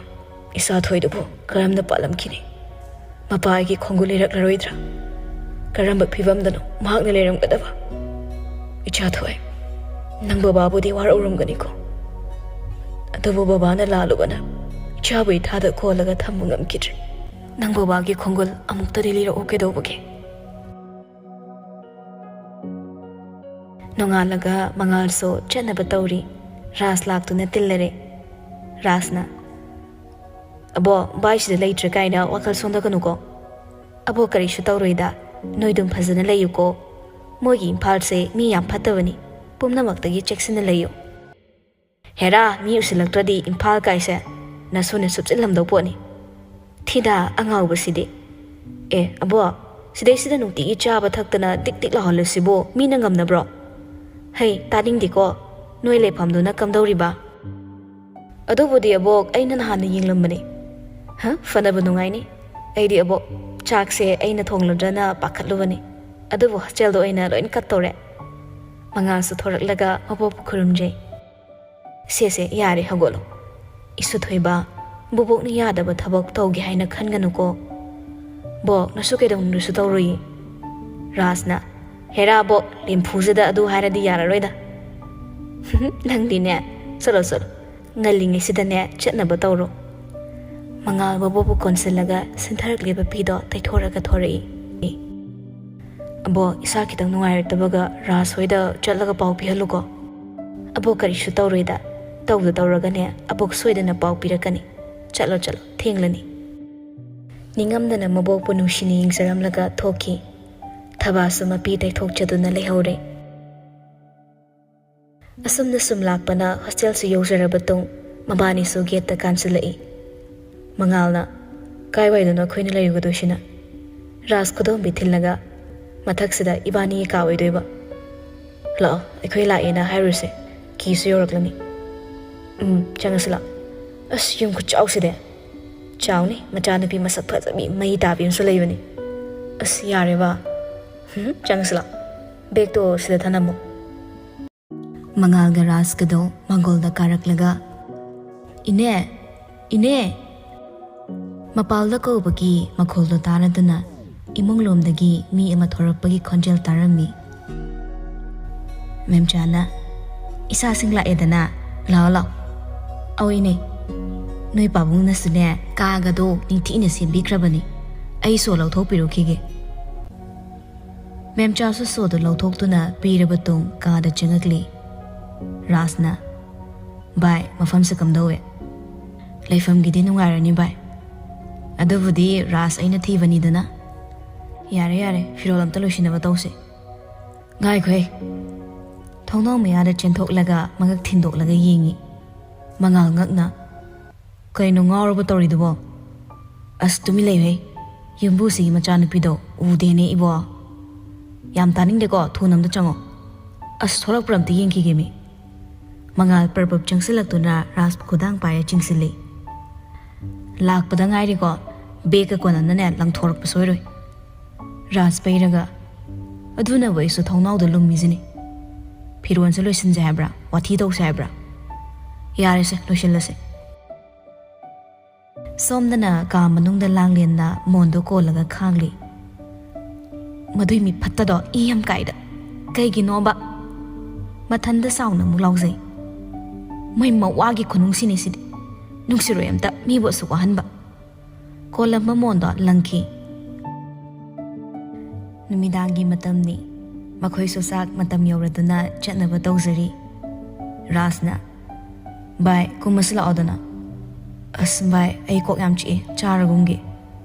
ꯏꯆꯥ ꯊꯣꯏꯗꯨꯕꯨ ꯀꯔꯝꯅ ꯄꯥꯜꯂꯝꯈꯤꯅꯤ? ꯃꯄꯥꯒꯤ ꯈꯣꯡꯒꯨꯜ ꯂꯤꯔꯛꯂꯔꯣꯏꯗ꯭ꯔꯥ? ꯀꯔꯝꯕ ꯐꯤꯕꯝꯗꯅꯣ ꯃꯍꯥꯛꯅ ꯂꯩꯔꯝꯒꯗꯕ? ꯏꯆꯥ ꯊꯣꯏ, ꯅꯪ ꯕꯕꯥꯕꯨꯗꯤ ꯋꯥꯔꯧꯔꯝꯒꯅꯤꯀꯣ꯫ ꯑꯗꯨꯕꯨ ꯕꯕꯥꯅ ꯂꯥꯜꯂꯨꯕꯅ ꯏꯆꯥꯕꯨ ꯏꯊꯥꯗ ꯀꯣꯜꯂꯒ ꯊꯝꯕ ꯉꯝꯈꯤꯗ꯭ꯔꯦ꯫ ꯅꯪ ꯕꯕꯥꯒꯤ ꯈꯣꯡꯒꯨꯜ ꯑꯃꯨꯛꯇꯗꯤ ꯂꯤꯔꯛꯎ ꯀꯩꯗꯧꯕꯒꯦ?" ꯅꯣꯡꯉꯥꯜꯂꯒ ꯃꯉꯥꯜꯁꯨ ꯆꯠꯅꯕ ꯇꯧꯔꯤ꯫ ꯔꯥꯖ ꯂꯥꯛꯇꯨꯅ ꯇꯤꯜꯂꯔꯦ꯫ ꯔꯥꯖꯅ, "ꯑꯕꯣ, ꯚꯥꯏ ꯁꯤꯗ ꯂꯩꯇ꯭ꯔꯦ ꯀꯥꯏꯅ ꯋꯥꯈꯜ ꯁꯣꯟꯊꯒꯅꯨꯀꯣ꯫ ꯑꯕꯣ, ꯀꯔꯤꯁꯨ ꯇꯧꯔꯣꯏꯗ꯫ ꯅꯣꯏꯗꯨꯝ ꯐꯖꯅ ꯂꯩꯌꯨꯀꯣ꯫ ꯃꯣꯏꯒꯤ ꯏꯝꯐꯥꯜꯁꯦ ꯃꯤ ꯌꯥꯝ ꯐꯠꯇꯕꯅꯤ꯫ ꯄꯨꯝꯅꯃꯛꯇꯒꯤ ꯆꯦꯛꯁꯤꯟꯅ ꯂꯩꯌꯨ꯫ ꯍꯦꯔꯥ, ꯃꯤ ꯎꯁꯤꯜꯂꯛꯇ꯭ꯔꯗꯤ ꯏꯝꯐꯥꯜ ꯀꯥꯏꯁꯦ ꯅꯁꯨꯅ ꯁꯨꯞꯆꯤꯜꯂꯝꯗꯧ ꯄꯣꯠꯅꯤ꯫ ꯊꯤꯗꯥ ꯑꯉꯥꯎꯕꯁꯤꯗꯤ꯫ ꯑꯦ, ꯑꯕꯣ, ꯁꯤꯗꯩꯁꯤꯗ ꯅꯨꯡꯇꯤꯒꯤ ꯆꯥꯕ ꯊꯛꯇꯅ ꯇꯤꯛ ꯇꯤꯛ ꯂꯥꯎꯍꯜꯂꯤꯁꯤꯕꯨ ꯃꯤꯅ ꯉꯝꯅꯕ꯭ꯔꯣ? ꯍꯩ, ꯇꯥꯅꯤꯡꯗꯦꯀꯣ꯫ ꯅꯣꯏ ꯂꯩꯐꯝꯗꯨꯅ ꯀꯝꯗꯧꯔꯤꯕ?" "ꯑꯗꯨꯕꯨꯗꯤ ꯑꯕꯣꯛ, ꯑꯩꯅ ꯅꯍꯥꯟꯅ ꯌꯦꯡꯂꯝꯕꯅꯤ꯫ ꯍ, ꯐꯅꯕ ꯅꯨꯡꯉꯥꯏꯅꯤ꯫ ꯑꯩꯗꯤ ꯑꯕꯣꯛ, ꯆꯥꯛꯁꯦ ꯑꯩꯅ ꯊꯣꯡꯂꯗ꯭ꯔꯅ ꯄꯥꯈꯠꯂꯨꯕꯅꯤ꯫ ꯑꯗꯨꯕꯨ ꯍꯣꯁꯇꯦꯜꯗ ꯑꯣꯏꯅ ꯂꯣꯏꯅ ꯀꯠ ꯇꯧꯔꯦ꯫" ꯃꯉꯥꯜꯁꯨ ꯊꯣꯔꯛꯂꯒ ꯃꯕꯣꯛꯄꯨ ꯈꯨꯔꯨꯝꯖꯩ꯫ "ꯁꯦ, ꯁꯦ, ꯌꯥꯔꯦ, ꯍꯧꯒꯠꯂꯣ꯫ ꯏꯁꯨ ꯊꯣꯏꯕ, ꯕꯣꯕꯣꯛꯅ ꯌꯥꯗꯕ ꯊꯕꯛ ꯇꯧꯒꯦ ꯍꯥꯏꯅ ꯈꯟꯒꯅꯨꯀꯣ꯫ ꯕꯣꯛ, ꯅꯁꯨ ꯀꯩꯗꯧꯅꯨꯡꯗꯁꯨ ꯇꯧꯔꯨꯏ꯫" ꯔꯥꯖꯅ, "ꯍꯦꯔꯥ ꯕꯣꯛ, ꯂꯦꯝꯐꯨꯁꯤꯗ ꯑꯗꯨ ꯍꯥꯏꯔꯗꯤ ꯌꯥꯔꯔꯣꯏꯗ꯫" "ꯅꯪꯗꯤꯅꯦ, ꯆꯠꯂꯣ, ꯆꯠꯂꯣ꯫ ꯉꯜꯂꯤꯉꯩꯁꯤꯗꯅꯦ, ꯆꯠꯅꯕ ꯇꯧꯔꯣ꯫" ꯃꯉꯥꯜ ꯃꯕꯣꯛꯄꯨ ꯀꯣꯟꯁꯤꯜꯂꯒ ꯁꯤꯟꯊꯔꯛꯂꯤꯕ ꯄꯤꯗꯣ ꯇꯩꯊꯣꯔꯒ ꯊꯣꯔꯛꯏ꯫ "ꯑꯕꯣꯛ, ꯏꯁꯥ ꯈꯤꯇꯪ ꯅꯨꯡꯉꯥꯏꯔꯛꯇꯕꯒ ꯔꯥꯖ ꯍꯣꯏꯗ ꯆꯠꯂꯒ ꯄꯥꯎ ꯄꯤꯍꯜꯂꯨꯀꯣ꯫" "ꯑꯕꯣꯛ, ꯀꯔꯤꯁꯨ ꯇꯧꯔꯣꯏꯗ꯫ ꯇꯧꯗ ꯇꯧꯔꯒꯅꯦ, ꯑꯕꯣꯛ ꯁꯣꯏꯗꯅ ꯄꯥꯎ ꯄꯤꯔꯛꯀꯅꯤ꯫ ꯆꯠꯂꯣ, ꯆꯠꯂꯣ, ꯊꯦꯡꯂꯅꯤ꯫" ꯅꯤꯡꯉꯝꯗꯅ ꯃꯕꯣꯛꯄꯨ ꯅꯨꯡꯁꯤꯅ ꯌꯦꯡꯖꯔꯝꯂꯒ ꯊꯣꯛꯈꯤ꯫ ꯊꯕꯥꯁꯨ ꯃꯄꯤ ꯇꯩꯊꯣꯛꯆꯗꯨꯅ ꯂꯩꯍꯧꯔꯦ꯫ ꯑꯁꯨꯝꯅ ꯁꯨꯝ ꯂꯥꯛꯄꯅ ꯍꯣꯁꯇꯦꯜꯁꯨ ꯌꯧꯖꯔꯕ ꯇꯨꯡ ꯃꯕꯥꯅꯤꯁꯨ ꯒꯦꯠꯇ ꯀꯥꯟꯁꯤꯜꯂꯛꯏ꯫ ꯃꯉꯥꯜꯅ, "ꯀꯥꯏꯋꯥꯏꯗꯅꯣ ꯑꯩꯈꯣꯏꯅ ꯂꯩꯔꯨꯒꯗꯣꯏꯁꯤꯅ?" ꯔꯥꯖ ꯈꯨꯗꯣꯝꯕꯤ ꯊꯤꯜꯂꯒ, "ꯃꯊꯛꯁꯤꯗ ꯏꯕꯥꯅꯤꯒꯤ ꯀꯥ ꯑꯣꯏꯗꯣꯏꯕ꯫ ꯂꯥꯛꯑꯣ, ꯑꯩꯈꯣꯏ ꯂꯥꯛꯑꯦꯅ ꯍꯥꯏꯔꯨꯔꯁꯦ꯫ ꯀꯤꯁꯨ ꯌꯧꯔꯛꯂꯅꯤ꯫" "ꯎꯝ, ꯆꯪꯉꯁꯤ ꯂꯥꯛꯑꯣ꯫" "ꯑꯁ, ꯌꯨꯝ ꯈꯨꯆꯥꯎꯁꯤꯗꯤ!" ꯆꯥꯎꯅꯤ, ꯃꯆꯥꯅꯨꯄꯤ ꯃꯁꯛ ꯐꯖꯕꯤ ꯃꯩ ꯇꯥꯕꯤ ꯑꯃꯁꯨ ꯂꯩꯕꯅꯤ꯫ ꯑꯁ, ꯌꯥꯔꯦꯕ꯫ ꯍꯨꯝ, ꯆꯪꯁꯤꯂꯥꯎ꯫ ꯕꯦꯒꯇꯣ ꯁꯤꯗ ꯊꯅꯝꯃꯣ꯫ ꯃꯉꯥꯜꯒ ꯔꯥꯖꯀꯗꯣ ꯃꯥꯡꯒꯣꯜꯗ ꯀꯥꯔꯛꯂꯒ, "ꯏꯅꯦ, ꯏꯅꯦ!" ꯃꯄꯥꯜꯗ ꯀꯧꯕꯒꯤ ꯃꯈꯣꯜꯗꯣ ꯇꯥꯔꯗꯨꯅ ꯏꯃꯨꯡꯂꯣꯝꯗꯒꯤ ꯃꯤ ꯑꯃ ꯊꯣꯔꯛꯄꯒꯤ ꯈꯣꯟꯖꯦꯜ ꯇꯥꯔꯝꯃꯤ꯫ ꯃꯦꯝꯆꯥꯅ, "ꯏꯁꯥꯁꯤꯡ ꯂꯥꯛꯑꯦꯗꯅ, ꯂꯥꯛꯑꯣ, ꯂꯥꯛꯑꯣ꯫" "ꯑꯧ, ꯏꯅꯦ꯫ ꯅꯣꯏ ꯄꯥꯕꯨꯡꯅꯁꯨꯅꯦ, ꯀꯥꯒꯗꯣ ꯅꯤꯡꯊꯤꯅ ꯁꯦꯝꯕꯤꯈ꯭ꯔꯕꯅꯤ꯫ ꯑꯩ ꯁꯣ ꯂꯧꯊꯣꯛꯄꯤꯔꯨꯈꯤꯒꯦ꯫" ꯃꯦꯝꯆꯥꯁꯨ ꯁꯣꯗꯨ ꯂꯧꯊꯣꯛꯇꯨꯅ ꯄꯤꯔꯕ ꯇꯨꯡ ꯀꯥꯗ ꯆꯪꯉꯛꯂꯤ꯫ ꯔꯥꯖꯅ, "ꯚꯥꯏ, ꯃꯐꯝꯁꯦ ꯀꯝꯗꯧꯋꯦ?" "ꯂꯩꯐꯝꯒꯤꯗꯤ ꯅꯨꯡꯉꯥꯏꯔꯅꯤ ꯚꯥꯏ꯫ ꯑꯗꯨꯕꯨꯗꯤ ꯔꯥꯖ ꯑꯩꯅ ꯊꯤꯕꯅꯤꯗꯅ꯫" "ꯌꯥꯔꯦ, ꯌꯥꯔꯦ, ꯐꯤꯔꯣꯜ ꯑꯝꯇ ꯂꯣꯏꯁꯤꯟꯅꯕ ꯇꯧꯁꯦ꯫" "ꯉꯥꯏꯈꯣꯍꯦ꯫" ꯊꯣꯡꯅꯥꯎ ꯃꯌꯥꯗ ꯆꯦꯟꯊꯣꯛꯂꯒ ꯃꯉꯛ ꯊꯤꯟꯗꯣꯛꯂꯒ ꯌꯦꯡꯉꯤ꯫ ꯃꯉꯥꯜ ꯉꯛꯅ, "ꯀꯩꯅꯣ ꯉꯥꯎꯔꯕ ꯇꯧꯔꯤꯗꯨꯕꯣ?" "ꯑꯁ, ꯇꯨꯃꯤꯟ ꯂꯩꯌꯨꯍꯦ꯫ ꯌꯨꯝꯕꯨꯁꯤꯒꯤ ꯃꯆꯥꯅꯨꯄꯤꯗꯣ ꯎꯗꯦꯅꯦ ꯏꯕꯣ꯫" "ꯌꯥꯝ ꯇꯥꯅꯤꯡꯗꯦꯀꯣ, ꯊꯨꯅ ꯑꯝꯇ ꯆꯪꯉꯣ꯫" "ꯑꯁ, ꯊꯣꯛꯂꯛꯄ꯭ꯔꯥ ꯑꯝꯇ ꯌꯦꯡꯈꯤꯒꯦ ꯃꯤ꯫" ꯃꯉꯥꯜ ꯄꯔꯄꯞ ꯆꯪꯁꯤꯜꯂꯛꯇꯨꯅ ꯔꯥꯖ ꯈꯨꯗꯥꯡ ꯄꯥꯏꯔ ꯆꯤꯡꯁꯤꯜꯂꯤ꯫ "ꯂꯥꯛꯄꯗ ꯉꯥꯏꯔꯤꯀꯣ, ꯕꯦꯒꯀ ꯀꯣꯟꯅꯅꯅꯦ ꯂꯪꯊꯣꯔꯛꯄ ꯁꯣꯏꯔꯣꯏ꯫" ꯔꯥꯖ ꯄꯩꯔꯒ, "ꯑꯗꯨꯅꯕꯨ ꯑꯩꯁꯨ ꯊꯣꯡꯅꯥꯎꯗ ꯂꯨꯝꯃꯤꯁꯤꯅꯤ꯫ ꯐꯤꯔꯣꯟꯁꯦ ꯂꯣꯏꯁꯤꯟꯁꯦ ꯍꯥꯏꯕ꯭ꯔꯥ, ꯋꯥꯊꯤ ꯇꯧꯁꯦ ꯍꯥꯏꯕ꯭ꯔꯥ? ꯌꯥꯔꯦꯁꯦ, ꯂꯣꯏꯁꯤꯜꯂꯁꯦ꯫" ꯁꯣꯝꯗꯅ ꯀꯥ ꯃꯅꯨꯡꯗ ꯂꯥꯡꯂꯦꯟꯅ ꯃꯣꯟꯗꯣ ꯀꯣꯜꯂꯒ ꯈꯥꯡꯂꯤ꯫ ꯃꯗꯨꯏ ꯃꯤ ꯐꯠꯇꯗꯣ ꯏ ꯌꯥꯝ ꯀꯥꯏꯗ꯫ ꯀꯩꯒꯤꯅꯣꯕ? ꯃꯊꯟꯗ ꯆꯥꯎꯅ ꯑꯃꯨꯛ ꯂꯥꯎꯖꯩ꯫ ꯃꯣꯏ ꯃꯋꯥꯒꯤ ꯈꯨꯅꯨꯡꯁꯤꯅꯤ ꯁꯤꯗꯤ꯫ ꯅꯨꯡꯁꯤꯔꯣꯏ ꯑꯝꯇ ꯃꯤꯕꯨ ꯑꯁꯨꯛ ꯋꯥꯍꯟꯕ꯫ ꯀꯣꯜꯂꯝꯕ ꯃꯣꯟꯗꯣ ꯂꯪꯈꯤ꯫ ꯅꯨꯃꯤꯗꯥꯡꯒꯤ ꯃꯇꯝꯅꯤ꯫ ꯃꯈꯣꯏꯁꯨ ꯆꯥꯛ ꯃꯇꯝ ꯌꯧꯔꯗꯨꯅ ꯆꯠꯅꯕ ꯇꯧꯖꯔꯤ꯫ ꯔꯥꯖꯅ, "ꯚꯥꯏ, ꯀꯨꯝꯃꯁꯤ ꯂꯥꯛꯑꯣꯗꯅ꯫" "ꯑꯁ ꯚꯥꯏ, ꯑꯩ ꯀꯣꯛ ꯌꯥꯝ ꯆꯤꯛꯑꯦ, ꯆꯥꯔꯒꯨꯝꯒꯦ꯫"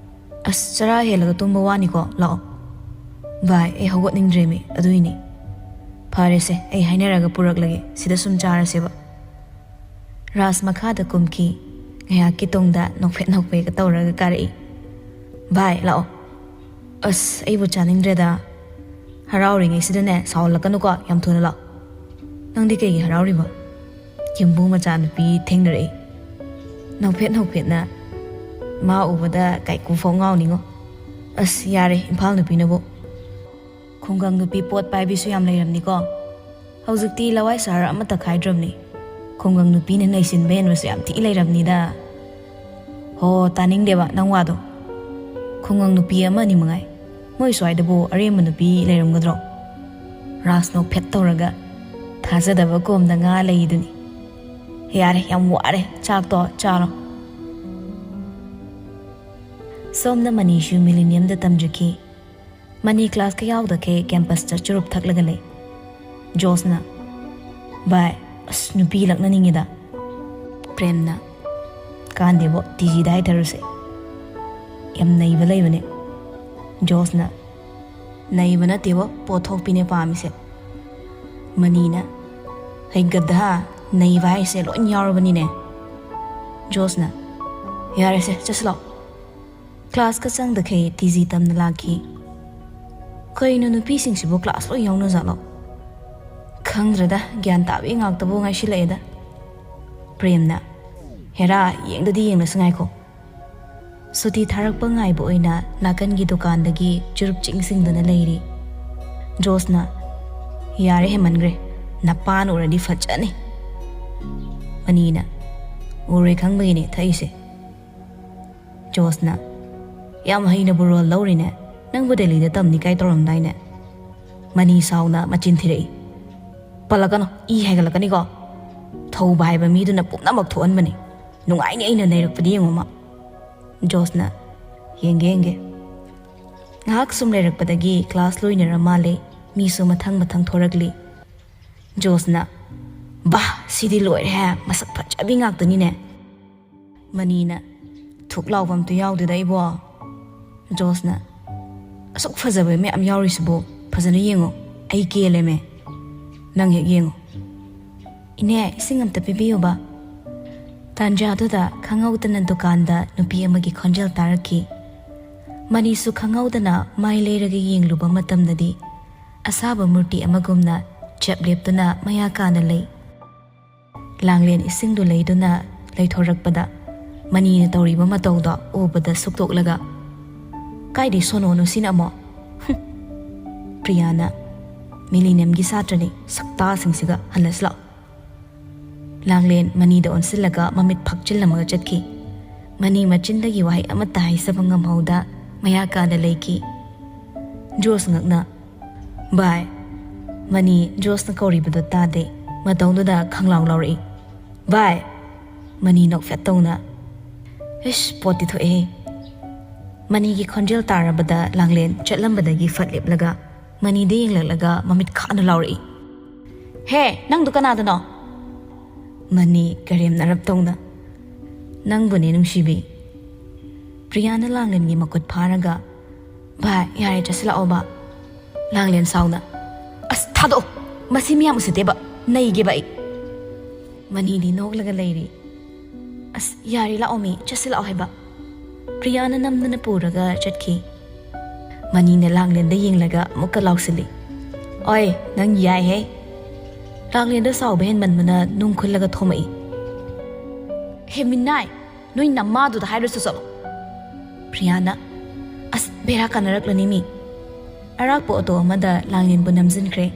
"ꯑꯁ, ꯆꯔꯥ ꯍꯦꯜꯂꯒ ꯇꯨꯝꯕ ꯋꯥꯅꯤꯀꯣ, ꯂꯥꯛꯑꯣ꯫" "ꯚꯥꯏ, ꯑꯩ ꯍꯧꯒꯠꯅꯤꯡꯗ꯭ꯔꯦꯃꯤ, ꯑꯗꯨꯏꯅꯤ꯫" "ꯐꯔꯦꯁꯦ, ꯑꯩ ꯍꯥꯏꯅꯔꯒ ꯄꯨꯔꯛꯂꯒꯦ, ꯁꯤꯗ ꯁꯨꯝ ꯆꯥꯔꯁꯦꯕ꯫" ꯔꯥꯖ ꯃꯈꯥꯗ ꯀꯨꯝꯈꯤ꯫ ꯉꯥꯏꯍꯥꯛꯀꯤ ꯇꯨꯡꯗ ꯅꯣꯛꯐꯦꯠ ꯅꯣꯛꯐꯦꯠꯀ ꯇꯧꯔꯒ ꯀꯥꯔꯛꯏ꯫ "ꯚꯥꯏ, ꯂꯥꯛꯑꯣ꯫" "ꯑꯁ, ꯑꯩꯕꯨ ꯆꯥꯅꯤꯡꯗ꯭ꯔꯦꯗ꯫" "ꯍꯔꯥꯎꯔꯤꯉꯩꯁꯤꯗꯅꯦ ꯁꯥꯎꯍꯜꯂꯛꯀꯅꯨꯀꯣ, ꯌꯥꯝ ꯊꯨꯅ ꯂꯥꯛꯑꯣ꯫" "ꯅꯪꯗꯤ ꯀꯩꯒꯤ ꯍꯔꯥꯎꯔꯤꯕ?" "ꯌꯨꯝꯕꯨ ꯃꯆꯥꯅꯨꯄꯤ ꯊꯦꯡꯅꯔꯛꯏ꯫" ꯅꯣꯛꯐꯦꯠ ꯅꯣꯛꯐꯦꯠꯅ, ꯃꯥ ꯎꯕꯗ ꯀꯥꯏꯀꯨ ꯐꯥꯎ ꯉꯥꯎꯅꯤꯉꯣ꯫ ꯑꯁ, ꯌꯥꯔꯦ, ꯏꯝꯐꯥꯜ ꯅꯨꯄꯤꯅꯕꯨ꯫ ꯈꯨꯡꯒꯪ ꯅꯨꯄꯤ ꯄꯣꯠ ꯄꯥꯏꯕꯤꯁꯨ ꯌꯥꯝ ꯂꯩꯔꯝꯅꯤꯀꯣ꯫ ꯍꯧꯖꯤꯛꯇꯤ ꯂꯋꯥꯏ ꯁꯍꯔ ꯑꯃꯠꯇ ꯈꯥꯏꯗ꯭ꯔꯕꯅꯤ꯫ ꯈꯨꯡꯒꯪ ꯅꯨꯄꯤꯅ ꯅꯩꯁꯤꯟꯕ ꯍꯦꯟꯕꯁꯨ ꯌꯥꯝ ꯊꯤ ꯂꯩꯔꯝꯅꯤꯗ꯫ ꯍꯣ, ꯇꯥꯅꯤꯡꯗꯦꯕ ꯅꯪ ꯋꯥꯗꯣ꯫ ꯈꯨꯡꯒꯪ ꯅꯨꯄꯤ ꯑꯃ ꯑꯅꯤ ꯃꯉꯥꯏ꯫ ꯃꯣꯏ ꯁ꯭ꯋꯥꯏꯗꯕꯨ ꯑꯔꯦꯝꯕ ꯅꯨꯄꯤ ꯂꯩꯔꯝꯒꯗ꯭ꯔꯣ? ꯔꯥꯖ ꯅꯣꯛꯐꯦꯠ ꯇꯧꯔꯒ ꯊꯥꯖꯗꯕ ꯀꯣꯝꯗ ꯉꯥ ꯂꯩꯗꯨꯅꯤ꯫ ꯌꯥꯔꯦ, ꯌꯥꯝ ꯋꯥꯔꯦ, ꯆꯥꯛꯇꯣ ꯆꯥꯔꯣ꯫ ꯁꯣꯝꯗ ꯃꯅꯤꯁꯨ ꯃꯤꯂꯤꯅꯤꯌꯝꯗ ꯇꯝꯖꯈꯤ꯫ ꯃꯅꯤ ꯀ꯭ꯂꯥꯁꯀ ꯌꯥꯎꯗꯈꯩ ꯀꯦꯝꯄꯁꯇ ꯆꯨꯔꯨꯞ ꯊꯛꯂꯒ ꯂꯩ꯫ ꯖꯣꯁꯅ, "ꯚꯥꯏ, ꯑꯁ, ꯅꯨꯄꯤ ꯂꯛꯅꯅꯤꯡꯉꯤꯗ꯫" ꯄ꯭ꯔꯦꯝꯅ, "ꯀꯥꯟꯗꯦꯕꯣ, ꯇꯤ ꯖꯤꯗ ꯍꯥꯏꯊꯔꯨꯁꯦ꯫ ꯌꯥꯝ ꯅꯩꯕ ꯂꯩꯕꯅꯦ꯫" ꯖꯣꯁꯅ, "ꯅꯩꯕ ꯅꯠꯇꯦꯕꯣ, ꯄꯣꯠꯊꯣꯛꯄꯤꯅꯦ ꯄꯥꯝꯃꯤꯁꯦ꯫" ꯃꯅꯤꯅ, "ꯍꯩ ꯒꯙꯥ, ꯅꯩꯕ ꯍꯥꯏꯁꯦ ꯂꯣꯏ ꯌꯥꯎꯔꯕꯅꯤꯅꯦ꯫" ꯖꯣꯁꯅ, "ꯌꯥꯔꯦꯁꯦ, ꯆꯠꯁꯤꯜꯂꯣ꯫" ꯀ꯭ꯂꯥꯁꯀ ꯆꯪꯗꯈꯩ ꯇꯤ ꯖꯤ ꯇꯝꯅ ꯂꯥꯛꯈꯤ꯫ "ꯀꯩꯅꯣ, ꯅꯨꯄꯤꯁꯤꯡꯁꯤꯕꯨ ꯀ꯭ꯂꯥꯁ ꯂꯣꯏ ꯌꯥꯎꯅꯖꯥꯠꯂꯣ? ꯈꯪꯗ꯭ꯔꯦꯗ, ꯒ꯭ꯌꯥꯟ ꯇꯥꯕꯤ ꯉꯥꯛꯇꯕꯨ ꯉꯥꯏꯁꯤꯜꯂꯛꯑꯦꯗ꯫" ꯄ꯭ꯔꯦꯝꯅ, "ꯍꯦꯔꯥ, ꯌꯦꯡꯗꯗꯤ ꯌꯦꯡꯂꯁꯤ, ꯉꯥꯏꯈꯣ꯫" ꯁꯨꯇꯤ ꯊꯥꯔꯛꯄ ꯉꯥꯏꯕ ꯑꯣꯏꯅ ꯅꯥꯀꯟꯒꯤ ꯗꯨꯀꯥꯟꯗꯒꯤ ꯆꯨꯔꯨꯞ ꯆꯤꯡꯁꯤꯡꯗꯨꯅ ꯂꯩꯔꯤ꯫ ꯖꯣꯁꯅ, "ꯌꯥꯔꯦ, ꯍꯦꯟꯃꯟꯈ꯭ꯔꯦ꯫ ꯅꯄꯥꯅ ꯎꯔꯗꯤ ꯐꯖꯅꯤ꯫" ꯃꯅꯤꯅ, "ꯎꯔꯣꯏ ꯈꯪꯕꯒꯤꯅꯦ ꯊꯛꯏꯁꯦ꯫" ꯖꯣꯁꯅ, "ꯌꯥꯝ ꯍꯩꯅꯕꯨ ꯔꯣꯜ ꯂꯧꯔꯤꯅꯦ꯫ ꯅꯪꯕꯨ ꯗꯦꯜꯂꯤꯗ ꯇꯝꯅꯤ ꯀꯥꯏ ꯇꯧꯔꯝꯗꯥꯏꯅꯦ?" ꯃꯅꯤ ꯁꯥꯎꯅ ꯃꯆꯤꯟ ꯊꯤꯔꯛꯏ꯫ "ꯄꯜꯂꯛꯀꯅꯨ, ꯏ ꯍꯥꯏꯒꯠꯂꯛꯀꯅꯤꯀꯣ꯫ ꯊꯧꯕ ꯍꯥꯏꯕ ꯃꯤꯗꯨꯅ ꯄꯨꯝꯅꯃꯛ ꯊꯣꯛꯍꯟꯕꯅꯤ꯫ ꯅꯨꯡꯉꯥꯏꯅꯤ ꯑꯩꯅ ꯅꯩꯔꯛꯄꯗꯤ, ꯌꯦꯡꯉꯣꯃ꯫" ꯖꯣꯁꯅ, "ꯌꯦꯡꯒꯦ, ꯌꯦꯡꯒꯦ꯫" ꯉꯥꯏꯍꯥꯛ ꯁꯨꯝ ꯂꯩꯔꯛꯄꯗꯒꯤ ꯀ꯭ꯂꯥꯁ ꯂꯣꯏꯅꯔ ꯃꯥꯜꯂꯦ꯫ ꯃꯤꯁꯨ ꯃꯊꯪ ꯃꯊꯪ ꯊꯣꯔꯛꯂꯤ꯫ ꯖꯣꯁꯅ, "ꯕꯥ, ꯁꯤꯗꯤ ꯂꯣꯏꯔꯦꯍꯦ, ꯃꯁꯛ ꯐꯖꯕꯤ ꯉꯥꯛꯇꯅꯤꯅꯦ꯫" ꯃꯅꯤꯅ ꯊꯨꯛ ꯂꯥꯎꯕ ꯑꯝꯇ ꯌꯥꯎꯗꯦꯗ ꯏꯕꯣ꯫ ꯖꯣꯁꯅ, "ꯑꯁꯨꯛ ꯐꯖꯕ ꯃꯌꯥꯝ ꯌꯥꯎꯔꯤꯁꯤꯕꯨ ꯐꯖꯅ ꯌꯦꯡꯉꯣ, ꯑꯩ ꯀꯦꯜꯂꯦꯃꯦ꯫ ꯅꯪ ꯍꯦꯛ ꯌꯦꯡꯉꯣ꯫" "ꯏꯅꯦ, ꯏꯁꯤꯡ ꯑꯝꯇ ꯄꯤꯕꯤꯌꯨꯕ꯫" ꯇꯥꯟꯖꯥꯗꯨꯗ ꯈꯪꯍꯧꯗꯅ ꯗꯨꯀꯥꯟꯗ ꯅꯨꯄꯤ ꯑꯃꯒꯤ ꯈꯣꯟꯖꯦꯜ ꯇꯥꯔꯛꯈꯤ꯫ ꯃꯅꯤꯁꯨ ꯈꯪꯍꯧꯗꯅ ꯃꯥꯏ ꯂꯩꯔꯒ ꯌꯦꯡꯂꯨꯕ ꯃꯇꯝꯗꯗꯤ ꯑꯁꯥꯕ ꯃꯨꯔꯇꯤ ꯑꯃꯒꯨꯝꯅ ꯆꯞ ꯂꯦꯞꯇꯨꯅ ꯃꯌꯥ ꯀꯥꯅ ꯂꯩ꯫ ꯂꯥꯡꯂꯦꯟ ꯏꯁꯤꯡꯗꯨ ꯂꯩꯗꯨꯅ ꯂꯩꯊꯣꯔꯛꯄꯗ ꯃꯅꯤꯅ ꯇꯧꯔꯤꯕ ꯃꯇꯧꯗꯣ ꯎꯕꯗ ꯁꯨꯛꯇꯣꯛꯂꯒ, "ꯀꯥꯏꯗꯩ ꯁꯣꯅꯣꯅꯣ ꯁꯤꯅ ꯑꯃꯨꯛ? ꯍꯨꯝ!" ꯄ꯭ꯔꯤꯌꯥꯅ, "ꯃꯤꯂꯤꯅꯤꯌꯝꯒꯤ ꯁꯥꯇ꯭ꯔꯅꯤ, ꯁꯛꯇꯥꯁꯤꯡꯁꯤꯒ, ꯍꯜꯂꯁꯤ ꯂꯥꯛꯑꯣ"꯫ ꯂꯥꯡꯂꯦꯟ ꯃꯅꯤꯗ ꯑꯣꯟꯁꯤꯜꯂꯒ ꯃꯃꯤꯠ ꯐꯥꯛꯆꯤꯜꯂꯝꯃꯒ ꯆꯠꯈꯤ꯫ ꯃꯅꯤ ꯃꯆꯤꯟꯗꯒꯤ ꯋꯥꯍꯩ ꯑꯃꯠꯇ ꯍꯥꯏꯖꯕ ꯉꯝꯍꯧꯗ ꯃꯌꯥ ꯀꯥꯗ ꯂꯩꯈꯤ꯫ ꯖꯣꯁ ꯉꯛꯅ, "ꯚꯥꯏ"꯫ ꯃꯅꯤ ꯖꯣꯁꯅ ꯀꯧꯔꯤꯕꯗꯣ ꯇꯥꯗꯦ꯫ ꯃꯇꯧꯗꯨꯗ ꯈꯪꯂꯥꯎ ꯂꯥꯎꯔꯛꯏ, "ꯚꯥꯏ!" ꯃꯅꯤ ꯅꯣꯛꯐꯦꯠ ꯇꯧꯅ, "ꯏꯁ, ꯄꯣꯠꯇꯤ ꯊꯣꯛꯑꯦꯍꯦ!" ꯃꯅꯤꯒꯤ ꯈꯣꯟꯖꯦꯜ ꯇꯥꯔꯕꯗ ꯂꯥꯡꯂꯦꯟ ꯆꯠꯂꯝꯕꯗꯒꯤ ꯐꯠ ꯂꯦꯞꯂꯒ ꯃꯅꯤꯗ ꯌꯦꯡꯂꯛꯂꯒ ꯃꯃꯤꯠ ꯈꯥꯅ ꯂꯥꯎꯔꯛꯏ, "ꯍꯦ, ꯅꯪꯗꯨ ꯀꯅꯥꯗꯅꯣ?" ꯃꯅꯤ ꯀꯔꯦꯝꯅꯔꯞ ꯇꯧꯅ, "ꯅꯪꯕꯨꯅꯦ, ꯅꯨꯡꯁꯤꯕꯤ"꯫ ꯄ꯭ꯔꯤꯌꯥꯅ ꯂꯥꯡꯂꯦꯟꯒꯤ ꯃꯈꯨꯠ ꯐꯥꯔꯒ, "ꯚꯥꯏ, ꯌꯥꯔꯦ, ꯆꯠꯁꯤꯜꯂꯛꯑꯣꯕ"꯫ ꯂꯥꯡꯂꯦꯟ ꯁꯥꯎꯅ, "ꯑꯁ, ꯊꯥꯗꯣꯛꯑꯣ! ꯃꯁꯤ ꯃꯤꯌꯥꯝ ꯎꯁꯤꯠꯇꯦꯕ! ꯅꯩꯒꯦꯕ ꯑꯩ!" ꯃꯅꯤꯗꯤ ꯅꯣꯛꯂꯒ ꯂꯩꯔꯤ꯫ "ꯑꯁ, ꯌꯥꯔꯦ, ꯂꯥꯛꯑꯣ ꯃꯤ, ꯆꯠꯁꯤꯜꯂꯛꯑꯣ ꯍꯥꯏꯕ"꯫ ꯄ꯭ꯔꯤꯌꯥꯅ ꯅꯝꯗꯅ ꯄꯨꯔꯒ ꯆꯠꯈꯤ꯫ ꯃꯅꯤꯅ ꯂꯥꯡꯂꯦꯟꯗ ꯌꯦꯡꯂꯒ ꯑꯃꯨꯛꯀ ꯂꯥꯎꯁꯤꯜꯂꯤ, "ꯑꯣꯏ, ꯅꯪ ꯌꯥꯏꯍꯦ!" ꯂꯥꯡꯂꯦꯟꯗ ꯁꯥꯎꯕ ꯍꯦꯟꯃꯟꯕꯅ ꯅꯨꯡ ꯈꯨꯜꯂꯒ ꯊꯣꯝꯃꯛꯏ꯫ "ꯍꯦ ꯃꯤꯅꯥꯏ, ꯅꯣꯏ ꯅꯃꯥꯗꯨꯗ ꯍꯥꯏꯔꯁꯨ ꯆꯠꯂꯣ"꯫ ꯄ꯭ꯔꯤꯌꯥꯅ, "ꯑꯁ, ꯕꯦꯔꯥ ꯀꯥꯟꯅꯔꯛꯂꯅꯤ ꯃꯤ"꯫ ꯑꯔꯥꯛꯄ ꯑꯣꯇꯣ ꯑꯃꯗ ꯂꯥꯡꯂꯦꯟꯕꯨ ꯅꯝꯖꯤꯟꯈ꯭ꯔꯦ꯫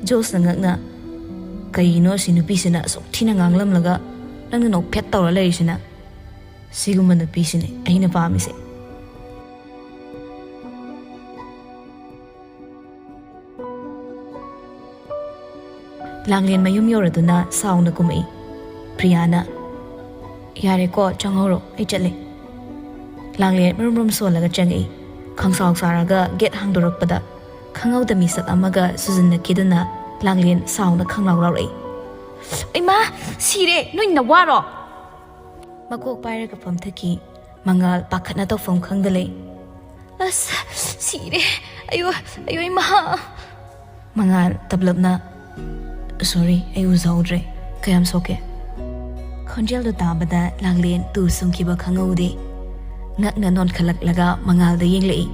ꯖꯣꯁꯅ ꯉꯛꯅ, "ꯀꯩꯅꯣ ꯁꯤ ꯅꯨꯄꯤꯁꯤꯅ ꯑꯁꯨꯛ ꯊꯤꯅ ꯉꯥꯡꯂꯝꯂꯒ ꯅꯪꯅ ꯅꯣꯛꯐꯦꯠ ꯇꯧꯔ ꯂꯩꯔꯤꯁꯤꯅ? ꯁꯤꯒꯨꯝꯕ ꯅꯨꯄꯤꯁꯤꯅꯦ ꯑꯩꯅ ꯄꯥꯝꯃꯤꯁꯦ"꯫ ꯂꯥꯡꯂꯦꯟ ꯃꯌꯨꯝ ꯌꯧꯔꯗꯨꯅ ꯁꯥꯎꯅ ꯀꯨꯝꯃꯛꯏ꯫ ꯄ꯭ꯔꯤꯌꯥꯅ, "ꯌꯥꯔꯦꯀꯣ, ꯆꯪꯍꯧꯔꯣ, ꯑꯩ ꯆꯠꯂꯦ"꯫ ꯂꯥꯡꯂꯦꯟ ꯃꯔꯨꯝ ꯃꯔꯨꯝ ꯁꯣꯜꯂꯒ ꯆꯪꯉꯛꯏ꯫ ꯈꯪꯁꯥꯎ ꯁꯥꯔꯒ ꯒꯦꯠ ꯍꯥꯡꯗꯣꯔꯛꯄꯗ ꯈꯪꯍꯧꯗ ꯃꯤꯁꯛ ꯑꯃꯒ ꯁꯨꯖꯟꯅꯈꯤꯗꯨꯅ ꯂꯥꯡꯂꯦꯟ ꯁꯥꯎꯅ ꯈꯪꯂꯥꯎ ꯂꯥꯎꯔꯛꯏ꯫ "ꯏꯃꯥ, ꯁꯤꯔꯦ! ꯅꯣꯏ ꯅꯋꯥꯔꯣ?" ꯃꯀꯣꯛ ꯄꯥꯏꯔꯒ ꯐꯝꯊꯈꯤ꯫ ꯃꯉꯥꯜ ꯄꯥꯈꯠꯅ ꯇꯧꯐꯝ ꯈꯪꯗ ꯂꯩ꯫ "ꯑꯁ, ꯁꯤꯔꯦ! ꯑꯌꯣ, ꯑꯌꯣ ꯏꯃꯥ!" ꯃꯉꯥꯜ ꯇꯞꯂꯞꯅ, "ꯁꯣꯔꯤ, ꯑꯩ ꯎꯖꯍꯧꯗ꯭ꯔꯦ꯫ ꯀꯌꯥꯝ ꯁꯣꯛꯀꯦ?" ꯈꯣꯟꯖꯦꯜꯗꯨ ꯇꯥꯕꯗ ꯂꯥꯡꯂꯦꯟ ꯇꯨ ꯁꯨꯝꯈꯤꯕ ꯈꯪꯍꯧꯗꯦ꯫ ꯉꯛꯅ ꯅꯣꯟꯈꯠꯂꯛꯂꯒ ꯃꯉꯥꯜꯗ ꯌꯦꯡꯂꯛꯏ꯫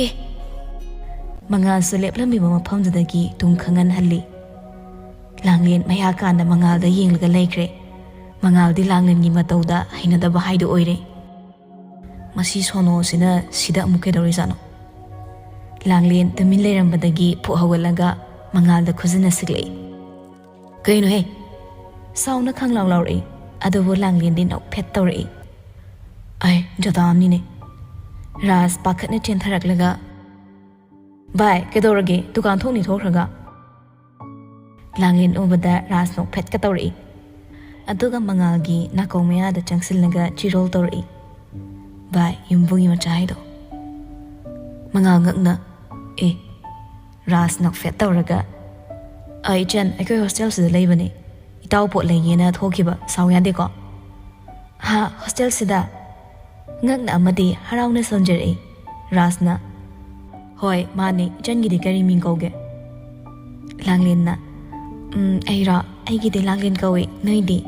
"ꯑꯦ!" ꯃꯉꯥꯜꯁꯨ ꯂꯦꯞꯂꯝꯃꯤꯕ ꯃꯐꯝꯗꯨꯗꯒꯤ ꯇꯨꯡ ꯈꯪꯍꯟꯍꯜꯂꯤ꯫ ꯂꯥꯡꯂꯦꯟ ꯃꯌꯥ ꯀꯥꯟꯗ ꯃꯉꯥꯜꯗ ꯌꯦꯡꯂꯒ ꯂꯩꯈ꯭ꯔꯦ꯫ ꯃꯉꯥꯜꯗꯤ ꯂꯥꯡꯂꯦꯟꯒꯤ ꯃꯇꯧꯗ ꯍꯩꯅꯗꯕ ꯍꯥꯏꯗꯨ ꯑꯣꯏꯔꯦ꯫ ꯃꯁꯤ ꯁꯣꯅꯣꯁꯤꯅ ꯁꯤꯗ ꯑꯃꯨꯛ ꯀꯩꯗꯧꯔꯤꯖꯥꯠꯅꯣ? ꯂꯥꯡꯂꯦꯟ ꯇꯨꯃꯤꯟ ꯂꯩꯔꯝꯕꯗꯒꯤ ꯐꯨꯛ ꯍꯧꯒꯠꯂꯒ ꯃꯉꯥꯜꯗ ꯈꯨꯖꯤꯟꯅ ꯁꯤꯛꯂꯛꯏ꯫ "ꯀꯩꯅꯣꯍꯦ?" ꯁꯥꯎꯅ ꯈꯪꯂꯥꯎ ꯂꯥꯎꯔꯛꯏ꯫ ꯑꯗꯨꯕꯨ ꯂꯥꯡꯂꯦꯟꯗꯤ ꯅꯣꯛꯐꯦꯠ ꯇꯧꯔꯛꯏ꯫ "ꯑꯩ ꯖꯇꯥꯝꯅꯤꯅꯦ꯫" ꯔꯥꯖ ꯄꯥꯈꯠꯅ ꯆꯦꯟꯊꯔꯛꯂꯒ, "ꯚꯥꯏ, ꯀꯩꯗꯧꯔꯒꯦ? ꯗꯨꯀꯥꯟ ꯊꯣꯛꯅꯤ ꯊꯣꯛꯈ꯭ꯔꯒ?" ꯂꯥꯡꯂꯦꯟ ꯎꯕꯗ ꯔꯥꯖ ꯅꯣꯛꯐꯦꯠꯀ ꯇꯧꯔꯛꯏ꯫ ꯑꯗꯨꯒ ꯃꯉꯥꯜꯒꯤ ꯅꯥꯀꯣꯡ ꯃꯌꯥꯗ ꯆꯪꯁꯤꯜꯂꯒ ꯆꯤꯔꯣꯜ ꯇꯧꯔꯛꯏ꯫ "ꯚꯥꯏ, ꯌꯨꯝꯕꯨꯒꯤ ꯃꯆꯥ ꯍꯥꯏꯗꯣ꯫" ꯃꯉꯥꯜ ꯉꯛꯅ, "ꯑꯦ?" ꯔꯥꯖ ꯅꯣꯛꯐꯦꯠ ꯇꯧꯔꯒ, "ꯑ, ꯏꯆꯟ, ꯑꯩꯈꯣꯏ ꯍꯣꯁꯇꯦꯜꯁꯤꯗ ꯂꯩꯕꯅꯦ꯫ ꯏꯇꯥꯎ ꯄꯣꯠ ꯂꯩꯒꯦꯅ ꯊꯣꯛꯈꯤꯕ, ꯁꯥꯎ ꯌꯥꯗꯦꯀꯣ?" "ꯍꯥ, ꯍꯣꯁꯇꯦꯜꯁꯤꯗ?" ꯉꯛꯅ ꯑꯃꯗꯤ ꯍꯔꯥꯎꯅ ꯁꯣꯟꯖꯔꯛꯏ꯫ ꯔꯥꯖꯅ, "ꯍꯣꯏ, ꯃꯥꯅꯦ꯫ ꯏꯆꯟꯒꯤꯗꯤ ꯀꯔꯤ ꯃꯤꯡ ꯀꯧꯒꯦ?" ꯂꯥꯡꯂꯦꯟꯅ, "ꯎꯝ, ꯑꯩꯔꯣ? ꯑꯩꯒꯤꯗꯤ ꯂꯥꯡꯂꯦꯟ ꯀꯧꯏ꯫ ꯅꯣꯏꯗꯤ?"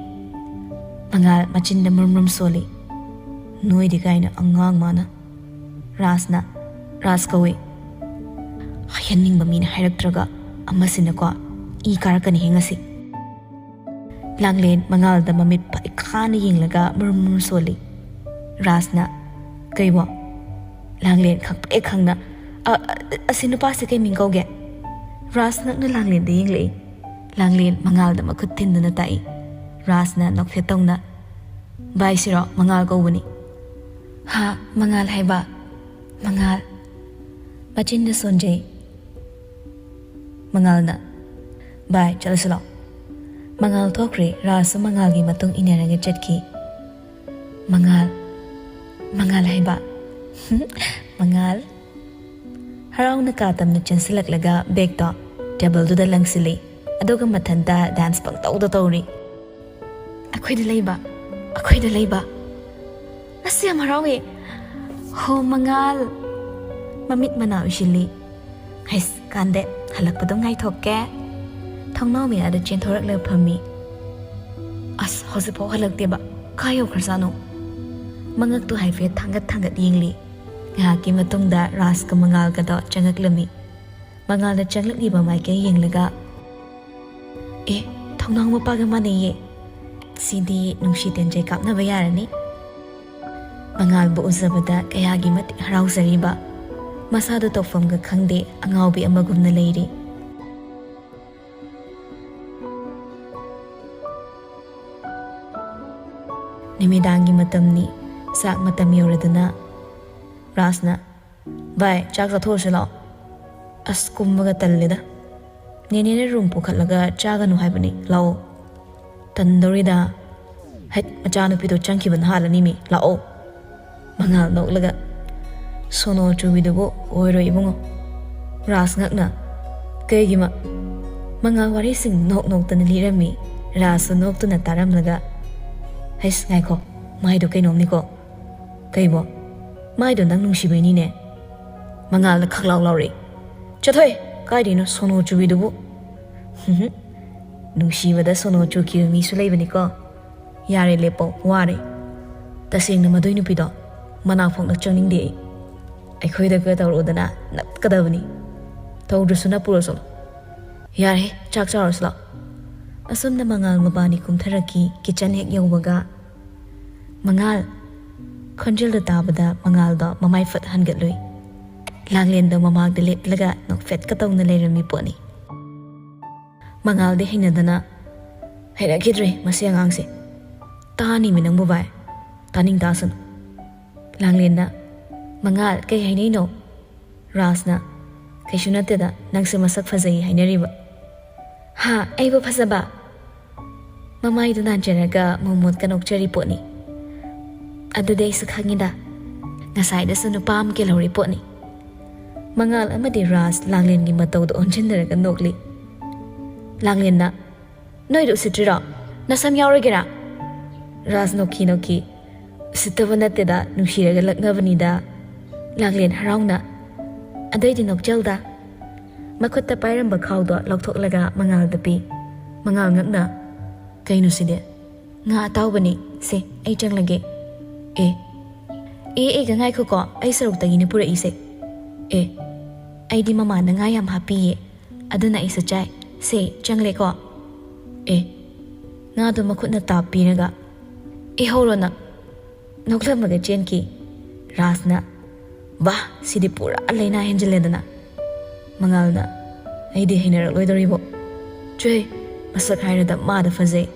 ꯃꯉꯥꯜ ꯃꯆꯤꯟꯗ ꯃꯨꯔꯨꯝ ꯃꯨꯔꯨꯝ ꯁꯣꯜꯂꯤ꯫ "ꯅꯣꯏꯗꯤ" ꯀꯥꯏꯅ, ꯑꯉꯥꯡ ꯃꯥꯅ꯫ ꯔꯥꯖꯅ, "ꯔꯥꯖ ꯀꯧꯏ꯫" ꯍꯥꯏꯍꯟꯅꯤꯡꯕ ꯃꯤꯅ ꯍꯥꯏꯔꯛꯇ꯭ꯔꯒ ꯑꯃꯁꯤꯅꯀꯣ, ꯏ ꯀꯥꯔꯛꯀꯅꯤ ꯍꯦ ꯉꯁꯤ꯫ ꯂꯥꯡꯂꯦꯟ ꯃꯉꯥꯜꯗ ꯃꯃꯤꯠ ꯄꯩꯈꯥꯅ ꯌꯦꯡꯂꯒ ꯃꯨꯔꯨꯝ ꯃꯨꯔꯨꯝ ꯁꯣꯜꯂꯤ꯫ ꯔꯥꯖꯅ, "ꯀꯩꯕꯣ?" ꯂꯥꯡꯂꯦꯟ ꯈꯪꯄ꯭ꯔꯦꯛ ꯈꯪꯅ, "ꯑ, ꯑ, ꯑꯁꯤ ꯅꯨꯄꯥꯁꯤ ꯀꯩ ꯃꯤꯡ ꯀꯧꯒꯦ?" ꯔꯥꯖ ꯉꯛꯅ ꯂꯥꯡꯂꯦꯟꯗ ꯌꯦꯡꯂꯛꯏ꯫ ꯂꯥꯡꯂꯦꯟ ꯃꯉꯥꯜꯗ ꯃꯈꯨꯠ ꯊꯤꯟꯗꯨꯅ ꯇꯥꯛꯏ꯫ ꯔꯥꯖꯅ ꯅꯣꯛꯐꯦꯠ ꯇꯧꯅ, "ꯚꯥꯏꯁꯤꯔꯣ? ꯃꯉꯥꯜ ꯀꯧꯕꯅꯤ꯫" "ꯍꯥ, ꯃꯉꯥꯜ ꯍꯥꯏꯕ? ꯃꯉꯥꯜ?" ꯃꯆꯤꯟꯗ ꯁꯣꯟꯖꯩ꯫ ꯃꯉꯥꯜꯅ, "ꯚꯥꯏ, ꯆꯠꯂꯁꯤ ꯂꯥꯛꯑꯣ꯫" ꯃꯉꯥꯜ ꯊꯣꯛꯈ꯭ꯔꯦ꯫ ꯔꯥꯖꯁꯨ ꯃꯉꯥꯜꯒꯤ ꯃꯇꯨꯡ ꯏꯟꯅꯔꯒ ꯆꯠꯈꯤ꯫ "ꯃꯉꯥꯜ, ꯃꯉꯥꯜ ꯍꯥꯏꯕ?" "ꯃꯉꯥꯜ?" ꯍꯔꯥꯎꯅ ꯀꯥ ꯇꯝꯅ ꯆꯦꯟꯁꯤꯜꯂꯛꯂꯒ ꯕꯦꯒꯇꯣ ꯇꯦꯕꯜꯗꯨꯗ ꯂꯪꯁꯤꯜꯂꯤ꯫ ꯑꯗꯨꯒ ꯃꯊꯟꯇ ꯗꯥꯟꯁ ꯄꯪꯇꯧꯗ ꯇꯧꯔꯤ꯫ "ꯑꯩꯈꯣꯏꯗ ꯂꯩꯕ, ꯑꯩꯈꯣꯏꯗ ꯂꯩꯕ꯫ ꯑꯁ, ꯌꯥꯝ ꯍꯔꯥꯎꯋꯦ꯫ ꯍꯣ, ꯃꯉꯥꯜ!" ꯃꯃꯤꯠ ꯃꯅꯥ ꯎꯏꯁꯤꯜꯂꯤ꯫ "ꯍꯩꯁ, ꯀꯥꯟꯗꯦ, ꯍꯜꯂꯛꯄꯗꯣ ꯉꯥꯏꯊꯣꯛꯀꯦ꯫" ꯊꯣꯡꯅꯥꯎ ꯃꯌꯥꯗ ꯆꯦꯟꯊꯣꯔꯛꯂꯒ ꯐꯝꯃꯤ꯫ "ꯑꯁ, ꯍꯧꯖꯤꯛꯐꯥꯎ ꯍꯜꯂꯛꯇꯦꯕ꯫ ꯀꯥꯏ ꯌꯧꯈ꯭ꯔꯖꯥꯠꯅꯣ?" ꯃꯉꯛꯇꯨ ꯍꯥꯏꯐꯦꯠ ꯊꯥꯡꯒꯠ ꯊꯥꯡꯒꯠ ꯌꯦꯡꯂꯤ꯫ ꯉꯥꯏꯍꯥꯛꯀꯤ ꯃꯇꯨꯡꯗ ꯔꯥꯖꯀ ꯃꯉꯥꯜꯒꯗꯣ ꯆꯪꯉꯛꯂꯝꯃꯤ꯫ ꯃꯉꯥꯜꯅ ꯆꯪꯂꯛꯂꯤꯕ ꯃꯥꯏꯀꯩ ꯌꯦꯡꯂꯒ, "ꯑꯦ, ꯊꯣꯡꯅꯥꯎ ꯃꯄꯥꯒ ꯃꯥꯟꯅꯩꯌꯦ꯫ ꯁꯤꯗꯤ ꯅꯨꯡꯁꯤ ꯇꯦꯟꯖꯩ ꯀꯥꯞꯅꯕ ꯌꯥꯔꯅꯤ꯫ ꯃꯉꯥꯜꯕꯨ ꯎꯖꯕꯗ ꯀꯌꯥꯒꯤ ꯃꯇꯤꯛ ꯍꯔꯥꯎꯖꯔꯤꯕ꯫ ꯃꯁꯥꯗꯨ ꯇꯧꯐꯝꯒ ꯈꯪꯗꯦ, ꯑꯉꯥꯎꯕꯤ ꯑꯃꯒꯨꯝꯅ ꯂꯩꯔꯤ꯫ ꯅꯨꯃꯤꯗꯥꯡꯒꯤ ꯃꯇꯝꯅꯤ꯫ ꯆꯥꯛ ꯃꯇꯝ ꯌꯧꯔꯗꯨꯅ ꯔꯥꯖꯅ, "ꯚꯥꯏ, ꯆꯥꯛ ꯆꯥꯊꯣꯛꯑꯁꯤ ꯂꯥꯛꯑꯣ꯫" "ꯑꯁ, ꯀꯨꯝꯕꯒ ꯇꯜꯂꯦꯗ꯫ ꯅꯦꯅꯦꯅ ꯔꯨꯝ ꯄꯨꯈꯠꯂꯒ ꯆꯥꯒꯅꯨ ꯍꯥꯏꯕꯅꯤ, ꯂꯥꯛꯑꯣ꯫" "ꯇꯟꯗꯧꯔꯤꯗ꯫ ꯍꯩꯠ, ꯃꯆꯥꯅꯨꯄꯤꯗꯣ ꯆꯪꯈꯤꯕꯅ ꯍꯥꯜꯂꯅꯤ ꯃꯤ, ꯂꯥꯛꯑꯣ꯫" ꯃꯉꯥꯜ ꯅꯣꯛꯂꯒ, "ꯁꯣꯅꯣ ꯆꯨꯕꯤꯗꯨꯕꯨ ꯑꯣꯏꯔꯣꯏ ꯏꯕꯨꯡꯉꯣ꯫" ꯔꯥꯖ ꯉꯛꯅ, "ꯀꯩꯒꯤ ꯃ-?" ꯃꯉꯥꯜ ꯋꯥꯔꯤꯁꯤꯡ ꯅꯣꯛ ꯅꯣꯛꯇꯅ ꯂꯤꯔꯝꯃꯤ꯫ ꯔꯥꯖꯁꯨ ꯅꯣꯛꯇꯨꯅ ꯇꯥꯔꯝꯂꯒ, "ꯍꯩꯁ, ꯉꯥꯏꯈꯣ, ꯃꯥꯏꯗꯣ ꯀꯩꯅꯣꯝꯅꯤꯀꯣ꯫" "ꯀꯩꯕꯣ?" "ꯃꯥꯏꯗꯣ ꯅꯪ ꯅꯨꯡꯁꯤꯕꯩꯅꯤꯅꯦ꯫" ꯃꯉꯥꯜꯅ ꯈꯛ ꯂꯥꯎ ꯂꯥꯎꯔꯛꯏ꯫ "ꯆꯠꯊꯣꯏ, ꯀꯥꯏꯗꯩꯅꯣ ꯁꯣꯅꯣ ꯆꯨꯕꯤꯗꯨꯕꯨ?" "ꯍꯨꯝ ꯍꯨꯝ꯫ ꯅꯨꯡꯁꯤꯕꯗ ꯁꯣꯅꯣ ꯆꯨꯈꯤꯕ ꯃꯤꯁꯨ ꯂꯩꯕꯅꯤꯀꯣ꯫" "ꯌꯥꯔꯦ, ꯂꯦꯞꯄꯣ, ꯋꯥꯔꯦ꯫ ꯇꯁꯦꯡꯅ ꯃꯗꯨꯏ ꯅꯨꯄꯤꯗꯣ ꯃꯅꯥꯛ ꯐꯥꯎꯅ ꯆꯪꯅꯤꯡꯗꯦ ꯑꯩ꯫ ꯑꯩꯈꯣꯏꯗꯒ ꯇꯧꯔꯛꯎꯗꯅ ꯅꯞꯀꯗꯕꯅꯤ꯫ ꯇꯧꯗ꯭ꯔꯁꯨ ꯅꯞꯄꯨꯔꯣ ꯆꯠꯂꯣ꯫ ꯌꯥꯔꯦ, ꯆꯥꯛ ꯆꯥꯔꯨꯁꯤ ꯂꯥꯛꯑꯣ꯫" ꯑꯁꯨꯝꯅ ꯃꯉꯥꯜ ꯃꯕꯥꯅꯤ ꯀꯨꯝꯊꯔꯛꯈꯤ꯫ ꯀꯤꯆꯟ ꯍꯦꯛ ꯌꯧꯕꯒ, "ꯃꯉꯥꯜ!" ꯈꯣꯟꯖꯦꯜꯗꯨ ꯇꯥꯕꯗ ꯃꯉꯥꯜꯗꯣ ꯃꯃꯥꯏ ꯐꯠ ꯍꯟꯒꯠꯂꯨꯏ꯫ ꯂꯥꯡꯂꯦꯟꯗꯣ ꯃꯃꯥꯡꯗ ꯂꯦꯞꯂꯒ ꯅꯣꯛꯐꯦꯠꯀ ꯇꯧꯅ ꯂꯩꯔꯝꯃꯤ ꯄꯣꯠꯅꯤ꯫ ꯃꯉꯥꯜꯗꯤ ꯍꯩꯅꯗꯅ, "ꯍꯩꯅꯈꯤꯗ꯭ꯔꯦ ꯃꯁꯤ ꯑꯉꯥꯡꯁꯦ꯫ ꯇꯥꯅꯤꯃꯤ ꯅꯪꯕꯨ ꯚꯥꯏ, ꯇꯥꯅꯤꯡ ꯇꯥꯁꯅꯨ꯫" ꯂꯥꯡꯂꯦꯟꯅ, "ꯃꯉꯥꯜ, ꯀꯩ ꯍꯥꯏꯅꯩꯅꯣ?" ꯔꯥꯖꯅ, "ꯀꯩꯁꯨ ꯅꯠꯇꯦꯗ, ꯅꯪꯁꯦ ꯃꯁꯛ ꯐꯖꯩ ꯍꯥꯏꯅꯔꯤꯕ꯫" "ꯍꯥ, ꯑꯩꯕꯨ ꯐꯖꯕ?" ꯃꯃꯥꯏꯗꯨ ꯅꯥꯟꯖꯔꯒ ꯃꯣꯃꯣꯠꯀ ꯅꯣꯛꯆꯔꯤ ꯄꯣꯠꯅꯤ꯫ "ꯑꯗꯨꯗꯤ ꯑꯩꯁꯨ ꯈꯪꯉꯤꯗ, ꯉꯁꯥꯏꯗꯁꯨ ꯅꯨꯄꯥ ꯑꯃ ꯀꯦꯜꯍꯧꯔꯤ ꯄꯣꯠꯅꯤ꯫" ꯃꯉꯥꯜ ꯑꯃꯗꯤ ꯔꯥꯖ ꯂꯥꯡꯂꯦꯟꯒꯤ ꯃꯇꯧꯗ ꯑꯣꯟꯁꯤꯟꯅꯔꯒ ꯅꯣꯛꯂꯤ꯫ ꯂꯥꯡꯂꯦꯟꯅ, "ꯅꯣꯏꯗ ꯎꯁꯤꯠꯇ꯭ꯔꯤꯔꯣ? ꯅꯁꯝ ꯌꯥꯎꯔꯣꯏꯒꯦꯔꯥ?" ꯔꯥꯖ ꯅꯣꯛꯈꯤ ꯅꯣꯛꯈꯤ꯫ "ꯎꯁꯤꯠꯇꯕ ꯅꯠꯇꯦꯗ, ꯅꯨꯡꯁꯤꯔꯒ ꯂꯛꯅꯕꯅꯤꯗ꯫" ꯂꯥꯡꯂꯦꯟ ꯍꯔꯥꯎꯅ, "ꯑꯗꯨꯏꯗꯤ ꯅꯣꯛꯆꯧꯗ꯫" ꯃꯈꯨꯠꯇ ꯄꯥꯏꯔꯝꯕ ꯈꯥꯎꯗꯣ ꯂꯧꯊꯣꯛꯂꯒ ꯃꯉꯥꯜꯗ ꯄꯤ꯫ ꯃꯉꯥꯜ ꯉꯛꯅ, "ꯀꯩꯅꯣ ꯁꯤꯗꯤ?" "ꯉꯥ ꯑꯇꯥꯎꯕꯅꯤ꯫ ꯁꯦ, ꯑꯩ ꯆꯪꯂꯒꯦ꯫" "ꯑꯦ, ꯑꯦ, ꯑꯦꯒ ꯉꯥꯏꯈꯣꯀꯣ, ꯑꯩ ꯁꯔꯨꯛꯇꯒꯤꯅꯦ ꯄꯨꯔꯛꯏꯁꯦ꯫" "ꯑꯦ, ꯑꯩꯗꯤ ꯃꯃꯥꯅ ꯉꯥ ꯌꯥꯝ ꯍꯥꯞꯄꯤꯌꯦ, ꯑꯗꯨꯅ ꯑꯩꯁꯨ ꯆꯥꯏ꯫ ꯁꯦ, ꯆꯪꯂꯦꯀꯣ꯫" "ꯑꯦ, ꯉꯥꯗꯣ ꯃꯈꯨꯠꯅ ꯇꯥꯞꯄꯤꯔꯒ, "ꯏꯍꯧꯔꯣ ꯅꯪ!" ꯅꯣꯛꯂꯝꯃꯒ ꯆꯦꯟꯈꯤ꯫ ꯔꯥꯖꯅ, "ꯋꯥ, ꯁꯤꯗꯤ ꯄꯨꯔꯥ ꯂꯥꯏꯅꯥ ꯍꯦꯟꯖꯤꯜꯂꯦꯗꯅ!" ꯃꯉꯥꯜꯅ, "ꯑꯩꯗꯤ ꯍꯩꯅꯔꯛꯂꯣꯏꯗꯧꯔꯤꯕꯣ꯫ ꯆꯨꯍꯦ, ꯃꯁꯛ ꯍꯥꯏꯔ ꯗꯃꯥꯗ ꯐꯖꯩ,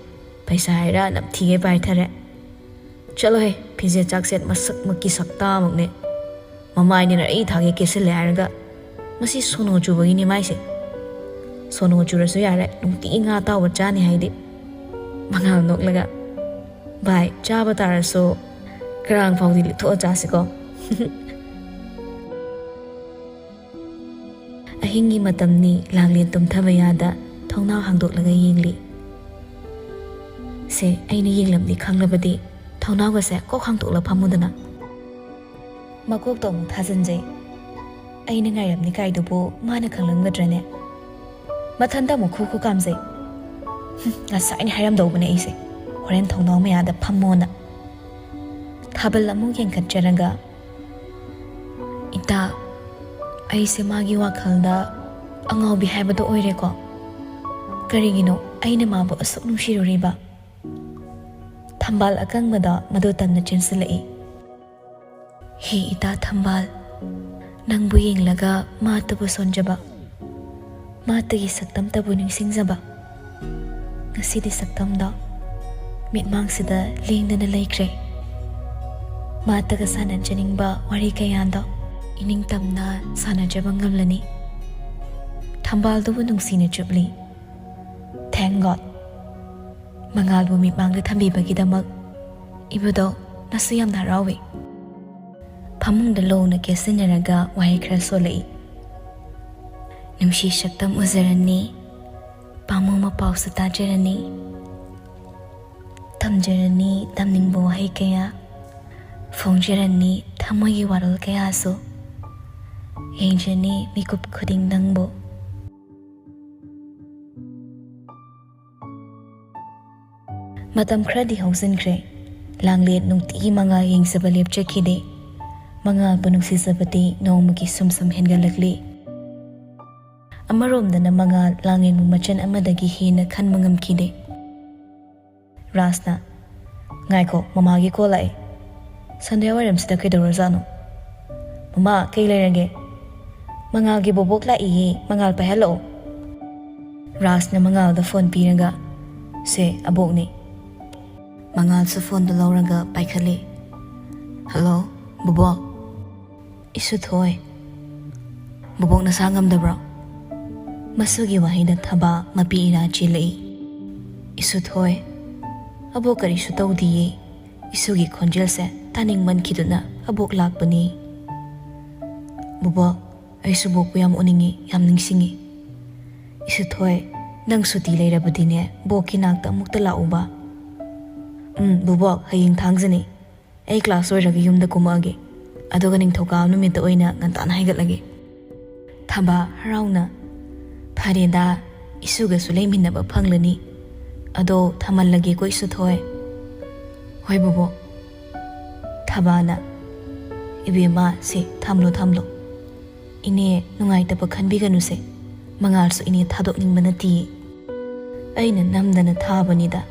ꯄꯩꯁꯥ ꯍꯥꯏꯔ ꯅꯝꯊꯤꯒꯩ ꯄꯥꯏꯊꯔꯦ꯫ ꯆꯠꯂꯣꯍꯦ, ꯐꯤꯖꯦꯠ ꯆꯥꯛꯁꯦꯠ ꯃꯁꯛꯃꯛꯀꯤ ꯁꯛꯇꯥꯃꯛꯅꯦ꯫ ꯃꯃꯥꯏꯅꯤꯅ ꯑꯩ ꯊꯥꯒꯦ ꯀꯦꯁꯤꯜꯂꯦ ꯍꯥꯏꯔꯒ, ꯃꯁꯤ ꯁꯣꯅꯣ ꯆꯨꯕꯒꯤꯅꯤ ꯃꯥꯏꯁꯦ꯫ ꯁꯣꯅꯣ ꯆꯨꯔꯁꯨ ꯌꯥꯔꯦ, ꯅꯨꯡꯇꯤꯒꯤ ꯉꯥ ꯑꯇꯥꯎꯕ ꯆꯥꯅꯤ ꯍꯥꯏꯗꯤ꯫" ꯃꯉꯥꯜ ꯅꯣꯛꯂꯒ, "ꯚꯥꯏ, ꯆꯥꯕ ꯇꯥꯔꯁꯨ ꯀꯔꯥꯡ ꯐꯥꯎꯗꯤ ꯂꯤꯠꯊꯣꯛꯑ ꯆꯥꯁꯤꯀꯣ?" ꯑꯍꯤꯡꯒꯤ ꯃꯇꯝꯅꯤ, ꯂꯥꯡꯂꯦꯟ ꯇꯨꯝꯊꯕ ꯌꯥꯗ ꯊꯣꯡꯅꯥꯎ ꯍꯥꯡꯗꯣꯛꯂꯒ ꯌꯦꯡꯂꯤ꯫ "ꯁꯦ, ꯑꯩꯅ ꯌꯦꯡꯂꯝꯅꯤ ꯈꯪꯂꯕꯗꯤ ꯊꯣꯡꯅꯥꯎꯒꯁꯦ ꯀꯣꯛ ꯍꯥꯡꯗꯣꯛꯂ ꯐꯝꯃꯨꯗꯅ꯫ ꯃꯀꯣꯛꯇꯣ ꯑꯃꯨꯛ ꯊꯥꯖꯤꯟꯖꯩ꯫ ꯑꯩꯅ ꯉꯥꯏꯔꯝꯅꯤ ꯀꯥꯏꯗꯨꯕꯨ ꯃꯥꯅ ꯈꯪꯂꯝꯒꯗ꯭ꯔꯅꯦ? ꯃꯊꯟꯇ ꯑꯃꯨꯛ ꯈꯨ ꯈꯨ ꯀꯥꯝꯖꯩ꯫ ꯍꯨꯝ, ꯉꯁꯥꯏꯅ ꯍꯥꯏꯔꯝꯗꯧꯕꯅꯦ ꯑꯩꯁꯦ, ꯍꯣꯔꯦꯟ ꯊꯣꯡꯅꯥꯎ ꯃꯌꯥꯗ ꯐꯝꯃꯣꯅ꯫" ꯊꯥꯕꯜ ꯑꯃꯨꯛ ꯌꯦꯡꯈꯠꯆꯔꯒ, "ꯏꯇꯥ, ꯑꯩꯁꯦ ꯃꯥꯒꯤ ꯋꯥꯈꯜꯗ ꯑꯉꯥꯎꯕꯤ ꯍꯥꯏꯕꯗꯣ ꯑꯣꯏꯔꯦꯀꯣ꯫ ꯀꯔꯤꯒꯤꯅꯣ ꯑꯩꯅ ꯃꯥꯕꯨ ꯑꯁꯨꯛ ꯅꯨꯡꯁꯤꯔꯨꯔꯤꯕ?" ꯊꯝꯕꯥꯜ ꯑꯀꯪꯕꯗ ꯃꯗꯨ ꯇꯝꯅ ꯆꯦꯟꯁꯤꯜꯂꯛꯏ꯫ "ꯍꯦ ꯏꯇꯥ ꯊꯝꯕꯥꯜ, ꯅꯪꯕꯨ ꯌꯦꯡꯂꯒ ꯃꯥꯇꯕꯨ ꯁꯣꯟꯖꯕ, ꯃꯥꯇꯒꯤ ꯁꯛꯇꯝꯇꯕꯨ ꯅꯤꯡꯁꯤꯡꯖꯕ꯫ ꯉꯁꯤꯗꯤ ꯁꯛꯇꯝꯗꯣ ꯃꯤꯠꯃꯥꯡꯁꯤꯗ ꯂꯦꯡꯗꯅ ꯂꯩꯈ꯭ꯔꯦ꯫ ꯃꯥꯇꯒ ꯁꯥꯟꯅꯖꯅꯤꯡꯕ ꯋꯥꯔꯤ ꯀꯌꯥꯗꯣ ꯏꯅꯤꯡꯇꯝꯅ ꯁꯥꯟꯅꯖꯕ ꯉꯝꯂꯅꯤ꯫ ꯊꯝꯕꯥꯜꯗꯨꯕꯨ ꯅꯨꯡꯁꯤꯅ ꯆꯨꯞꯂꯤ꯫ Thank God꯫ ꯃꯉꯥꯜꯕꯨ ꯃꯤꯠꯃꯥꯡꯗ ꯊꯝꯕꯤꯕꯒꯤꯗꯃꯛ ꯏꯕꯨꯙꯧ ꯅꯁꯨ ꯌꯥꯝꯅ ꯍꯔꯥꯎꯏ꯫" ꯐꯃꯨꯡꯗ ꯂꯣꯡꯅ ꯀꯦꯁꯤꯟꯅꯔꯒ ꯋꯥꯍꯩ ꯈꯔ ꯁꯣꯜꯂꯛꯏ꯫ "ꯅꯨꯡꯁꯤ ꯁꯛꯇꯝ ꯎꯖꯔꯅꯤ, ꯄꯥꯝꯃꯨ ꯃꯄꯥꯎꯁꯨ ꯇꯥꯖꯔꯅꯤ, ꯊꯝꯖꯔꯅꯤ ꯇꯝꯅꯤꯡꯕ ꯋꯥꯍꯩ ꯀꯌꯥ, ꯐꯣꯡꯖꯔꯅꯤ ꯊꯃꯣꯏꯒꯤ ꯋꯥꯔꯣꯜ ꯀꯌꯥꯁꯨ, ꯌꯦꯡꯖꯅꯤ ꯃꯤꯀꯨꯞ ꯈꯨꯗꯤꯡ ꯅꯪꯕꯨ꯫" ꯃꯇꯝ ꯈꯔꯗꯤ ꯍꯧꯖꯤꯟꯈ꯭ꯔꯦ꯫ ꯂꯥꯡꯂꯦꯟ ꯅꯨꯡꯇꯤꯒꯤ ꯃꯉꯥꯜ ꯌꯦꯡꯖꯕ ꯂꯦꯞꯆꯈꯤꯗꯦ꯫ ꯃꯉꯥꯜꯕꯨ ꯅꯨꯡꯁꯤꯖꯕꯗꯤ ꯅꯣꯡꯃꯒꯤ ꯁꯨꯝ ꯁꯨꯝ ꯍꯦꯟꯒꯠꯂꯛꯂꯤ꯫ ꯑꯃꯔꯣꯝꯗꯅ ꯃꯉꯥꯜ ꯂꯥꯡꯂꯦꯟꯕꯨ ꯃꯆꯟ ꯑꯃꯗꯒꯤ ꯍꯦꯟꯅ ꯈꯟꯕ ꯉꯝꯈꯤꯗꯦ꯫ ꯔꯥꯖꯅ, "ꯉꯥꯏꯈꯣ, ꯃꯃꯥꯒꯤ ꯀꯣꯜ ꯂꯥꯛꯑꯦ꯫ ꯁꯟꯗ꯭ꯌꯥ ꯋꯥꯏꯔꯝꯁꯤꯗ ꯀꯩꯗꯧꯔꯖꯥꯠꯅꯣ? ꯃꯃꯥ, ꯀꯩ ꯂꯩꯔꯒꯦ?" "ꯃꯉꯥꯜꯒꯤ ꯕꯣꯕꯣꯛ ꯂꯥꯛꯏꯌꯦ, ꯃꯉꯥꯜ ꯄꯥꯏꯍꯜꯂꯛꯑꯣ꯫" ꯔꯥꯖꯅ ꯃꯉꯥꯜꯗ ꯐꯣꯟ ꯄꯤꯔꯒ, "ꯁꯦ, ꯑꯕꯣꯛꯅꯦ꯫" ꯃꯉꯥꯜꯁꯨ ꯐꯣꯟꯗꯨ ꯂꯧꯔꯒ ꯄꯥꯏꯈꯠꯂꯤ꯫ "ꯍꯜꯂꯣ, ꯕꯣꯕꯣꯛ꯫" "ꯏꯁꯨꯊꯣꯏ꯫" "ꯕꯣꯕꯣꯛ ꯅꯁꯥ ꯉꯝꯗꯕ꯭ꯔꯣ?" ꯃꯁꯨꯒꯤ ꯋꯥꯍꯩꯗ ꯊꯕꯥ ꯃꯄꯤ ꯏꯔꯥ ꯆꯦꯜꯂꯛꯏ꯫ "ꯏꯁꯨꯊꯣꯏ꯫" "ꯑꯕꯣꯛ ꯀꯔꯤꯁꯨ ꯇꯧꯗꯤꯌꯦ꯫" ꯏꯁꯨꯒꯤ ꯈꯣꯟꯖꯦꯜꯁꯦ ꯇꯥꯅꯤꯡꯃꯟꯈꯤꯗꯨꯅ ꯑꯕꯣꯛ ꯂꯥꯛꯄꯅꯤ꯫ "ꯕꯣꯕꯣꯛ, ꯑꯩꯁꯨ ꯕꯣꯛꯄꯨ ꯌꯥꯝ ꯎꯅꯤꯡꯉꯤ, ꯌꯥꯝ ꯅꯤꯡꯁꯤꯡꯉꯤ꯫" "ꯏꯁꯨꯊꯣꯏ, ꯅꯪ ꯁꯨꯇꯤ ꯂꯩꯔꯕꯗꯤꯅꯦ, ꯕꯣꯛꯀꯤ ꯅꯥꯛꯇ ꯑꯃꯨꯛꯇ ꯂꯥꯛꯎꯕ꯫" "ꯎꯝ, ꯕꯣꯕꯣꯛ, ꯍꯌꯦꯡ ꯊꯥꯡꯖꯅꯤ꯫ ꯑꯩ ꯀ꯭ꯂꯥꯁ ꯂꯣꯏꯔꯒ ꯌꯨꯝꯗ ꯀꯨꯝꯃꯛꯑꯒꯦ꯫ ꯑꯗꯨꯒ ꯅꯤꯡꯊꯧꯀꯥꯕ ꯅꯨꯃꯤꯠꯇ ꯑꯣꯏꯅ ꯉꯟꯇꯥꯅ ꯍꯥꯏꯒꯠꯂꯒꯦ꯫" ꯊꯕꯥ ꯍꯔꯥꯎꯅ, "ꯐꯔꯦꯗ, ꯏꯁꯨꯒꯁꯨ ꯂꯩꯃꯤꯟꯅꯕ ꯐꯪꯂꯅꯤ꯫ ꯑꯗꯣ ꯊꯝꯃꯜꯂꯒꯦꯀꯣ, ꯏꯁꯨꯊꯣꯏ꯫" "ꯍꯣꯏ, ꯕꯣꯕꯣꯛ꯫" ꯊꯕꯥꯅ, "ꯏꯕꯦꯝꯃ, ꯁꯦ, ꯊꯝꯂꯣ, ꯊꯝꯂꯣ꯫ ꯏꯅꯦ, ꯅꯨꯡꯉꯥꯏꯇꯕ ꯈꯟꯕꯤꯒꯅꯨꯁꯦ꯫ ꯃꯉꯥꯜꯁꯨ ꯏꯅꯦ ꯊꯥꯗꯣꯛꯅꯤꯡꯕ ꯅꯠꯇꯤꯌꯦ꯫ ꯑꯩꯅ ꯅꯝꯗꯅ ꯊꯥꯕꯅꯤꯗ꯫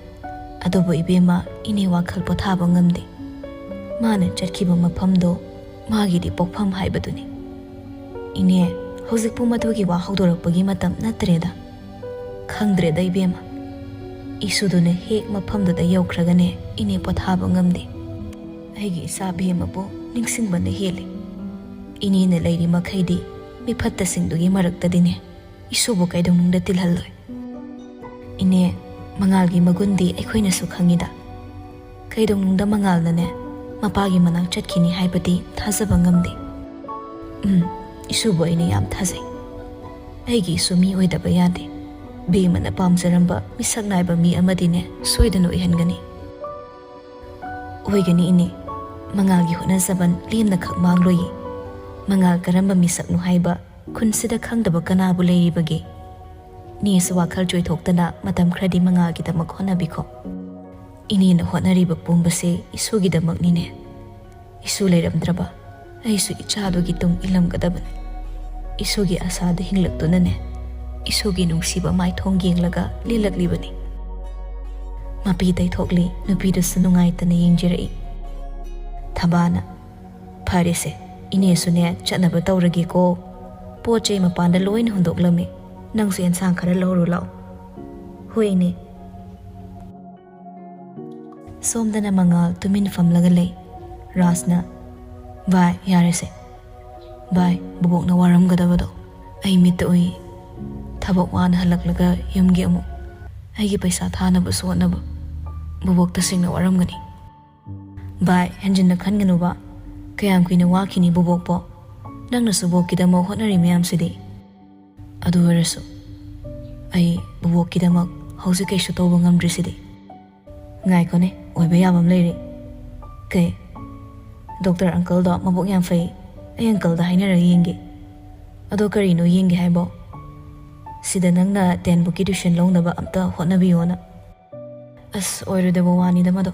ꯑꯗꯨꯕꯨ ꯏꯕꯦꯝꯃ, ꯏꯅꯦ ꯋꯥꯈꯜ ꯄꯣꯊꯥꯕ ꯉꯝꯗꯦ꯫ ꯃꯥꯅ ꯆꯠꯈꯤꯕ ꯃꯐꯝꯗꯣ ꯃꯥꯒꯤꯗꯤ ꯄꯣꯛꯐꯝ ꯍꯥꯏꯕꯗꯨꯅꯤ꯫ ꯏꯅꯦ, ꯍꯧꯖꯤꯛꯄꯨ ꯃꯗꯨꯒꯤ ꯋꯥ ꯍꯧꯗꯣꯔꯛꯄꯒꯤ ꯃꯇꯝ ꯅꯠꯇ꯭ꯔꯦꯗ꯫ ꯈꯪꯗ꯭ꯔꯦꯗ ꯏꯕꯦꯝꯃ꯫ ꯏꯁꯨꯗꯨꯅ ꯍꯦꯛ ꯃꯐꯝꯗꯨꯗ ꯌꯧꯈ꯭ꯔꯒꯅꯦ, ꯏꯅꯦ ꯄꯣꯊꯥꯕ ꯉꯝꯗꯦ꯫ ꯑꯩꯒꯤ ꯏꯆꯥ ꯕꯦꯝꯃꯕꯨ ꯅꯤꯡꯁꯤꯡꯕꯅ ꯍꯦꯜꯂꯤ꯫ ꯏꯅꯦꯅ ꯂꯩꯔꯤ ꯃꯈꯩꯗꯤ ꯃꯤꯐꯠꯇꯁꯤꯡꯗꯨꯒꯤ ꯃꯔꯛꯇꯗꯤꯅꯦ, ꯏꯁꯨꯕꯨ ꯀꯩꯗꯧꯅꯨꯡꯗ ꯇꯤꯜꯍꯜꯂꯣꯏ꯫ ꯏꯅꯦ, ꯃꯉꯥꯜꯒꯤ ꯃꯒꯨꯟꯗꯤ ꯑꯩꯈꯣꯏꯅꯁꯨ ꯈꯪꯉꯤꯗ꯫ ꯀꯩꯗꯧꯅꯨꯡꯗ ꯃꯉꯥꯜꯅꯅꯦ, ꯃꯄꯥꯒꯤ ꯃꯅꯥꯛ ꯆꯠꯈꯤꯅꯤ ꯍꯥꯏꯕꯗꯤ ꯊꯥꯖꯕ ꯉꯝꯗꯦ꯫ ꯎꯝ, ꯏꯁꯨꯕꯨ ꯑꯩꯅ ꯌꯥꯝ ꯊꯥꯖꯩ꯫ ꯑꯩꯒꯤ ꯏꯁꯨ ꯃꯤ ꯑꯣꯏꯗꯕ ꯌꯥꯗꯦ꯫ ꯕꯦꯝꯃꯅ ꯄꯥꯝꯖꯔꯝꯕ ꯃꯤꯁꯛ ꯅꯥꯏꯕ ꯃꯤ ꯑꯃꯗꯤꯅꯦ ꯁꯣꯏꯗꯅ ꯑꯣꯏꯍꯟꯒꯅꯤ꯫" "ꯑꯣꯏꯒꯅꯤ ꯏꯅꯦ꯫ ꯃꯉꯥꯜꯒꯤ ꯍꯣꯠꯅꯖꯃꯟ ꯂꯦꯝꯅꯈꯛ ꯃꯥꯡꯂꯣꯏꯌꯦ꯫ ꯃꯉꯥꯜ ꯀꯔꯝꯕ ꯃꯤꯁꯛꯅꯣ ꯍꯥꯏꯕ ꯈꯨꯟꯁꯤꯗ ꯈꯪꯗꯕ ꯀꯅꯥꯕꯨ ꯂꯩꯔꯤꯕꯒꯦ? ꯏꯅꯦꯁꯨ ꯋꯥꯈꯜ ꯆꯣꯏꯊꯣꯛꯇꯅ ꯃꯇꯝ ꯈꯔꯗꯤ ꯃꯉꯥꯜꯒꯤꯗꯃꯛ ꯍꯣꯠꯅꯕꯤꯈꯣ꯫ ꯏꯅꯦꯅ ꯍꯣꯠꯅꯔꯤꯕ ꯄꯨꯝꯕꯁꯦ ꯏꯁꯨꯒꯤꯗꯃꯛꯅꯤꯅꯦ꯫ ꯏꯁꯨ ꯂꯩꯔꯝꯗ꯭ꯔꯕ ꯑꯩꯁꯨ ꯏꯆꯥꯗꯨꯒꯤ ꯇꯨꯡ ꯏꯜꯂꯝꯒꯗꯕꯅꯤ꯫ ꯏꯁꯨꯒꯤ ꯑꯁꯥꯗ ꯍꯤꯡꯂꯛꯇꯨꯅꯅꯦ, ꯏꯁꯨꯒꯤ ꯅꯨꯡꯁꯤꯕ ꯃꯥꯏꯊꯣꯡ ꯌꯦꯡꯂꯒ ꯂꯦꯜꯂꯛꯂꯤꯕꯅꯤ꯫" ꯃꯄꯤ ꯇꯩꯊꯣꯛꯂꯤ꯫ ꯅꯨꯄꯤꯗꯨꯁꯨ ꯅꯨꯡꯉꯥꯏꯇꯅ ꯌꯦꯡꯖꯔꯛꯏ꯫ ꯊꯕꯥꯅ, "ꯐꯔꯦꯁꯦ, ꯏꯅꯦꯁꯨꯅꯦ ꯆꯠꯅꯕ ꯇꯧꯔꯒꯦꯀꯣ꯫ ꯄꯣꯠ ꯆꯩ ꯃꯄꯥꯟꯗ ꯂꯣꯏꯅ ꯍꯨꯟꯗꯣꯛꯂꯝꯃꯦ꯫ ꯅꯪꯁꯨ ꯑꯦꯟꯁꯥꯡ ꯈꯔ ꯂꯧꯔꯨ ꯂꯥꯛꯑꯣ꯫" "ꯍꯣꯏ, ꯏꯅꯦ꯫" ꯁꯣꯝꯗꯅ ꯃꯉꯥꯜ ꯇꯨꯃꯤꯟ ꯐꯝꯂꯒ ꯂꯩ꯫ ꯔꯥꯖꯅ, "ꯚꯥꯏ, ꯌꯥꯔꯦꯁꯦ꯫ ꯚꯥꯏ, ꯕꯨꯕꯣꯛꯅ ꯋꯥꯔꯝꯒꯗꯕꯗꯣ ꯑꯩ ꯃꯤꯠꯇ ꯎꯏ꯫ ꯊꯕꯛ ꯋꯥꯅ ꯍꯜꯂꯛꯂꯒ ꯌꯨꯝꯒꯤ ꯑꯃꯨꯛ ꯑꯩꯒꯤ ꯄꯩꯁꯥ ꯊꯥꯅꯕꯁꯨ ꯍꯣꯠꯅꯕ꯫ ꯕꯨꯕꯣꯛ ꯇꯁꯦꯡꯅ ꯋꯥꯔꯝꯒꯅꯤ꯫" "ꯚꯥꯏ, ꯍꯦꯟꯖꯤꯟꯅ ꯈꯟꯒꯅꯨꯕ꯫ ꯀꯌꯥꯝ ꯀꯨꯏꯅ ꯋꯥꯈꯤꯅꯤ ꯕꯨꯕꯣꯛꯄꯣ? ꯅꯪꯅꯁꯨ ꯕꯣꯛꯀꯤꯗꯃꯛ ꯍꯣꯠꯅꯔꯤ ꯃꯌꯥꯝꯁꯤꯗꯤ꯫" "ꯑꯗꯨ ꯑꯣꯏꯔꯁꯨ ꯑꯩ ꯕꯨꯕꯣꯛꯀꯤꯗꯃꯛ ꯍꯧꯖꯤꯛ ꯀꯩꯁꯨ ꯇꯧꯕ ꯉꯝꯗ꯭ꯔꯤꯁꯤꯗꯤ꯫" "ꯉꯥꯏꯈꯣꯅꯦ, ꯑꯣꯏꯕ ꯌꯥꯕ ꯑꯃ ꯂꯩꯔꯦ꯫" "ꯀꯩ?" "ꯗꯣꯛꯇꯔ ꯑꯪꯀꯜꯗꯣ ꯃꯕꯨꯛ ꯌꯥꯝ ꯐꯩ꯫ ꯑꯩ ꯑꯪꯀꯜꯗ ꯍꯥꯏꯅꯔꯒ ꯌꯦꯡꯒꯦ꯫" "ꯑꯗꯣ ꯀꯔꯤꯅꯣ ꯌꯦꯡꯒꯦ ꯍꯥꯏꯕꯣ?" "ꯁꯤꯗ ꯅꯪꯅ ꯇꯦꯟꯕꯨꯛꯀꯤ ꯇ꯭ꯌꯨꯁꯟ ꯂꯧꯅꯕ ꯑꯝꯇ ꯍꯣꯠꯅꯕꯤꯌꯣꯅ꯫" "ꯑꯁ, ꯑꯣꯏꯔꯣꯏꯗꯕ ꯋꯥꯅꯤꯗ ꯃꯗꯣ꯫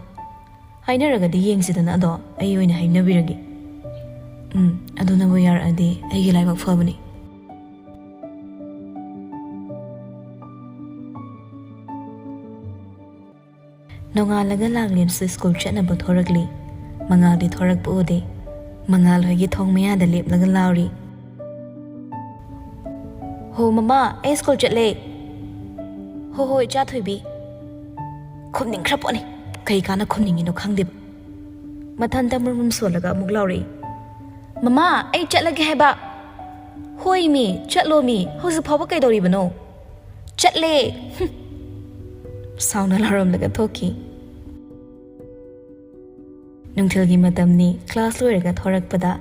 ꯍꯥꯏꯅꯔꯒꯗꯤ ꯌꯦꯡꯁꯤꯗꯅ, ꯑꯗꯣ ꯑꯩ ꯑꯣꯏꯅ ꯍꯥꯏꯅꯕꯤꯔꯒꯦ꯫" "ꯎꯝ, ꯑꯗꯨꯅꯕꯨ ꯌꯥꯔꯛꯑꯗꯤ ꯑꯩꯒꯤ ꯂꯥꯏꯕꯛ ꯐꯕꯅꯤ꯫" ꯅꯣꯡꯉꯥꯜꯂꯒ ꯂꯥꯡꯂꯦꯟꯁꯨ ꯁ꯭ꯀꯨꯜ ꯆꯠꯅꯕ ꯊꯣꯔꯛꯂꯤ꯫ ꯃꯉꯥꯜꯗꯤ ꯊꯣꯔꯛꯄ ꯎꯗꯦ꯫ ꯃꯉꯥꯜ ꯍꯣꯏꯒꯤ ꯊꯣꯡ ꯃꯌꯥꯗ ꯂꯦꯞꯂꯒ ꯂꯥꯎꯔꯤ꯫ "ꯍꯣ ꯃꯃꯥ, ꯑꯩ ꯁ꯭ꯀꯨꯜ ꯆꯠꯂꯦ꯫" "ꯍꯣ ꯍꯣꯏ, ꯏꯆꯥ ꯊꯣꯏꯕꯤ꯫" ꯈꯨꯝꯅꯤꯡꯈ꯭ꯔ ꯄꯣꯠꯅꯤ꯫ ꯀꯩ ꯀꯥꯟꯅ ꯈꯨꯝꯅꯤꯡꯉꯤꯅꯣ ꯈꯪꯗꯦꯕ꯫ ꯃꯊꯟꯇ ꯃꯨꯔꯨꯝ ꯁꯣꯜꯂꯒ ꯑꯃꯨꯛ ꯂꯥꯎꯔꯛꯏ꯫ "ꯃꯃꯥ, ꯑꯩ ꯆꯠꯂꯒꯦ ꯍꯥꯏꯕ꯫" "ꯍꯣꯏ ꯃꯤ, ꯆꯠꯂꯣ ꯃꯤ, ꯍꯧꯖꯤꯛ ꯐꯥꯎꯕ ꯀꯩꯗꯧꯔꯤꯕꯅꯣ?" "ꯆꯠꯂꯦ꯫" ꯍꯨꯝ꯫ ꯁꯥꯎꯅ ꯂꯥꯎꯔꯝꯂꯒ ꯊꯣꯛꯈꯤ꯫ ꯅꯨꯡꯊꯤꯜꯒꯤ ꯃꯇꯝꯅꯤ꯫ ꯀ꯭ꯂꯥꯁ ꯂꯣꯏꯔꯒ ꯊꯣꯔꯛꯄꯗ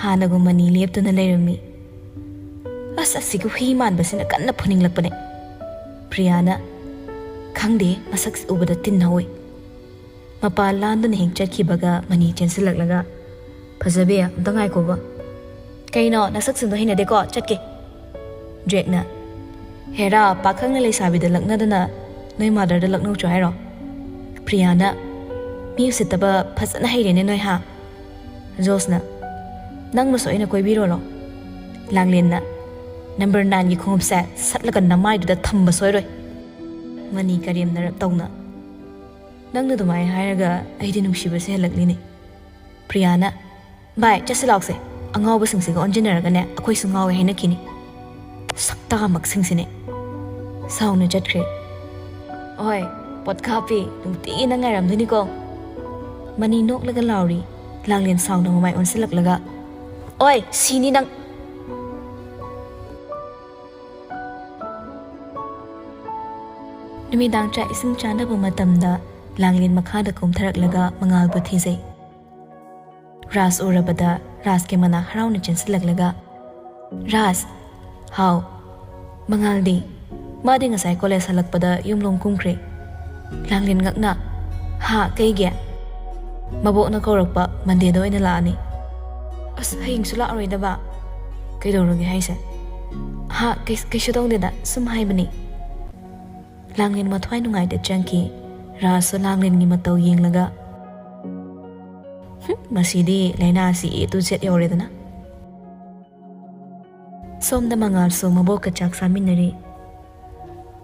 ꯍꯥꯟꯅꯒꯨꯝ ꯃꯅꯤ ꯂꯦꯞꯇꯨꯅ ꯂꯩꯔꯝꯃꯤ꯫ "ꯑꯁ, ꯑꯁꯤꯒꯤ ꯍꯨꯏ ꯃꯥꯟꯕꯁꯤꯅ ꯀꯟꯅ ꯐꯨꯅꯤꯡꯂꯛꯄꯅꯦ꯫" ꯄ꯭ꯔꯤꯌꯥꯅ, "ꯈꯪꯗꯦ, ꯃꯁꯛ ꯎꯕꯗ ꯇꯤꯟ ꯍꯧꯏ꯫" ꯃꯄꯥ ꯂꯥꯟꯗꯨꯅ ꯍꯦꯛ ꯆꯠꯈꯤꯕꯒ ꯃꯅꯤ ꯆꯦꯟꯁꯤꯜꯂꯛꯂꯒ, "ꯐꯖꯕꯤ, ꯑꯝꯇ ꯉꯥꯏꯈꯣꯕ꯫" "ꯀꯩꯅꯣ, ꯅꯁꯛꯁꯤꯡꯗꯣ ꯍꯩꯅꯗꯦꯀꯣ, ꯆꯠꯀꯦ꯫" ꯖꯦꯛꯅ, "ꯍꯦꯔꯥ, ꯄꯥꯈꯪꯅ ꯂꯩꯁꯥꯕꯤꯗ ꯂꯛꯅꯗꯅ ꯅꯣꯏ ꯃꯥꯗꯔꯗ ꯂꯛꯅꯧꯆꯣ ꯍꯥꯏꯔꯣ?" ꯄ꯭ꯔꯤꯌꯥꯅ, "ꯃꯤ ꯎꯁꯤꯠꯇꯕ ꯐꯖꯅ ꯍꯩꯔꯦꯅꯦ ꯅꯣꯏ, ꯍꯥ?" ꯖꯣꯁꯅ, "ꯅꯪꯕꯨꯁꯨ ꯑꯩꯅ ꯀꯣꯏꯕꯤꯔꯣꯔꯣ?" ꯂꯥꯡꯂꯦꯟꯅ, "ꯅꯝꯕꯔ ꯅꯥꯏꯟꯒꯤ ꯈꯣꯡꯎꯞꯁꯦ ꯁꯠꯂꯒ ꯅꯃꯥꯏꯗꯨꯗ ꯊꯝꯕ ꯁꯣꯏꯔꯣꯏ꯫" ꯃꯅꯤ ꯀꯔꯦꯝꯅꯔꯞ ꯇꯧꯅ, ꯅꯪꯅ ꯑꯗꯨꯃꯥꯏꯅ ꯍꯥꯏꯔꯒ ꯑꯩꯗꯤ ꯅꯨꯡꯁꯤꯕꯁꯦ ꯍꯦꯜꯂꯛꯂꯤꯅꯦ꯫ ꯄ꯭ꯔꯤꯌꯥꯅ, "ꯚꯥꯏ, ꯆꯠꯁꯤ ꯂꯥꯛꯁꯦ꯫ ꯑꯉꯥꯎꯕꯁꯤꯡꯁꯤꯒ ꯑꯣꯟꯁꯤꯟꯅꯔꯒꯅꯦ, ꯑꯩꯈꯣꯏꯁꯨ ꯉꯥꯎꯋꯦ ꯍꯥꯏꯅꯈꯤꯅꯤ꯫ ꯁꯛꯇꯥꯃꯛꯁꯤꯡꯁꯤꯅꯦ꯫" ꯁꯥꯎꯅ ꯆꯠꯈ꯭ꯔꯦ꯫ "ꯑꯣꯏ, ꯄꯣꯠ ꯀꯥꯞꯄꯤ, ꯅꯨꯡꯇꯤꯒꯤ ꯅꯪ ꯉꯥꯏꯔꯝꯗꯣꯏꯅꯤꯀꯣ꯫" ꯃꯅꯤ ꯅꯣꯛꯂꯒ ꯂꯥꯎꯔꯤ꯫ ꯂꯥꯡꯂꯦꯟ ꯁꯥꯎꯅ ꯃꯃꯥꯏ ꯑꯣꯟꯁꯤꯜꯂꯛꯂꯒ, "ꯑꯣꯏ, ꯁꯤꯅꯤ ꯅꯪ!" ꯅꯨꯃꯤꯗꯥꯡ ꯆꯥꯛ ꯏꯁꯤꯡ ꯆꯥꯅꯕ ꯃꯇꯝꯗ ꯂꯥꯡꯂꯦꯟ ꯃꯈꯥꯗ ꯀꯨꯝꯊꯔꯛꯂꯒ ꯃꯉꯥꯜꯕꯨ ꯊꯤꯖꯩ꯫ ꯔꯥꯖ ꯎꯔꯕꯗ ꯔꯥꯖꯀꯤ ꯃꯅꯥꯛ ꯍꯔꯥꯎꯅ ꯆꯦꯟꯁꯤꯜꯂꯛꯂꯒ, "ꯔꯥꯖ!" "ꯍꯥꯎ?" "ꯃꯉꯥꯜꯗꯤ?" "ꯃꯥꯗꯤ ꯉꯁꯥꯏ ꯀꯣꯂꯦꯖ ꯍꯜꯂꯛꯄꯗ ꯌꯨꯝꯂꯣꯝ ꯀꯨꯝꯈ꯭ꯔꯦ꯫" ꯂꯥꯡꯂꯦꯟ ꯉꯛꯅ, "ꯍꯥ, ꯀꯩꯒꯤ?" "ꯃꯕꯣꯛꯅ ꯀꯧꯔꯛꯄ, ꯃꯟꯗꯦꯗ ꯑꯣꯏꯅ ꯂꯥꯛꯑꯅꯤ꯫" "ꯑꯁ, ꯍꯌꯦꯡꯁꯨ ꯂꯥꯛꯑꯔꯣꯏꯗꯕ?" "ꯀꯩꯗꯧꯔꯒꯦ ꯍꯥꯏꯁꯦ?" "ꯍꯥ, ꯀꯩ-, ꯀꯩꯁꯨ ꯇꯧꯗꯦꯗ, ꯁꯨꯝ ꯍꯥꯏꯕꯅꯤ꯫" ꯂꯥꯡꯂꯦꯟ ꯃꯊ꯭ꯋꯥꯏ ꯅꯨꯡꯉꯥꯏꯇ ꯆꯪꯈꯤ꯫ ꯔꯥꯖꯁꯨ ꯂꯥꯡꯂꯦꯟꯒꯤ ꯃꯇꯧ ꯌꯦꯡꯂꯒ, "ꯍꯨꯝ, ꯃꯁꯤꯗꯤ ꯂꯥꯏꯅꯥꯁꯤ A to Z ꯌꯧꯔꯦꯗꯅ꯫" ꯁꯣꯝꯗ ꯃꯉꯥꯜꯁꯨ ꯃꯕꯣꯛꯀ ꯆꯥꯛ ꯆꯥꯃꯤꯟꯅꯔꯤ꯫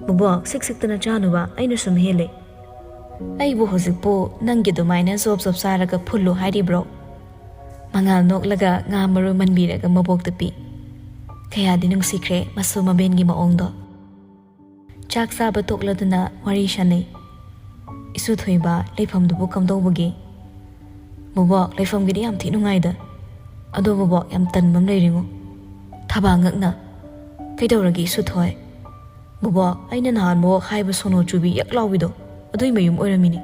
"ꯕꯣꯕꯣꯛ, ꯁꯤꯛ ꯁꯤꯛꯇꯅ ꯆꯥꯅꯨꯕ, ꯑꯩꯅ ꯁꯨꯝ ꯍꯦꯜꯂꯦ꯫" "ꯑꯩꯕꯨ ꯍꯧꯖꯤꯛꯄꯨ ꯅꯪꯒꯤ ꯑꯗꯨꯃꯥꯏꯅ ꯖꯣꯞ ꯖꯣꯞ ꯆꯥꯔꯒ ꯐꯨꯜꯂꯨ ꯍꯥꯏꯔꯤꯕ꯭ꯔꯣ?" ꯃꯉꯥꯜ ꯅꯣꯛꯂꯒ ꯉꯥ ꯃꯔꯨ ꯃꯟꯕꯤꯔꯒ ꯃꯕꯣꯛꯇ ꯄꯤ꯫ ꯀꯌꯥꯗꯤ ꯅꯨꯡꯁꯤꯈ꯭ꯔꯦ ꯃꯁꯨ ꯃꯕꯦꯟꯒꯤ ꯃꯑꯣꯡꯗꯣ꯫ ꯆꯥꯛ ꯆꯥꯕ ꯇꯣꯛꯂꯗꯨꯅ ꯋꯥꯔꯤ ꯁꯥꯅꯩ꯫ "ꯏꯁꯨ ꯊꯣꯏꯕ, ꯂꯩꯐꯝꯗꯨꯕꯨ ꯀꯝꯗꯧꯕꯒꯦ?" "ꯕꯣꯕꯣꯛ, ꯂꯩꯐꯝꯒꯤꯗꯤ ꯌꯥꯝ ꯊꯤ ꯅꯨꯡꯉꯥꯏꯗ꯫ ꯑꯗꯣ ꯕꯣꯕꯣꯛ, ꯌꯥꯝ ꯇꯟꯕ ꯑꯃ ꯂꯩꯔꯤꯉꯣ꯫" ꯊꯕꯥ ꯉꯛꯅ, "ꯀꯩꯗꯧꯔꯒꯦ ꯏꯁꯨ ꯊꯣꯏ?" "ꯕꯣꯕꯣꯛ, ꯑꯩꯅ ꯅꯍꯥꯟꯃꯨꯛ ꯍꯥꯏꯕ ꯁꯣꯅꯣ ꯆꯨꯕꯤ ꯌꯛ ꯂꯥꯎꯕꯤꯗꯣ, ꯑꯗꯨꯏ ꯃꯌꯨꯝ ꯑꯣꯏꯔꯝꯃꯤꯅꯤ꯫"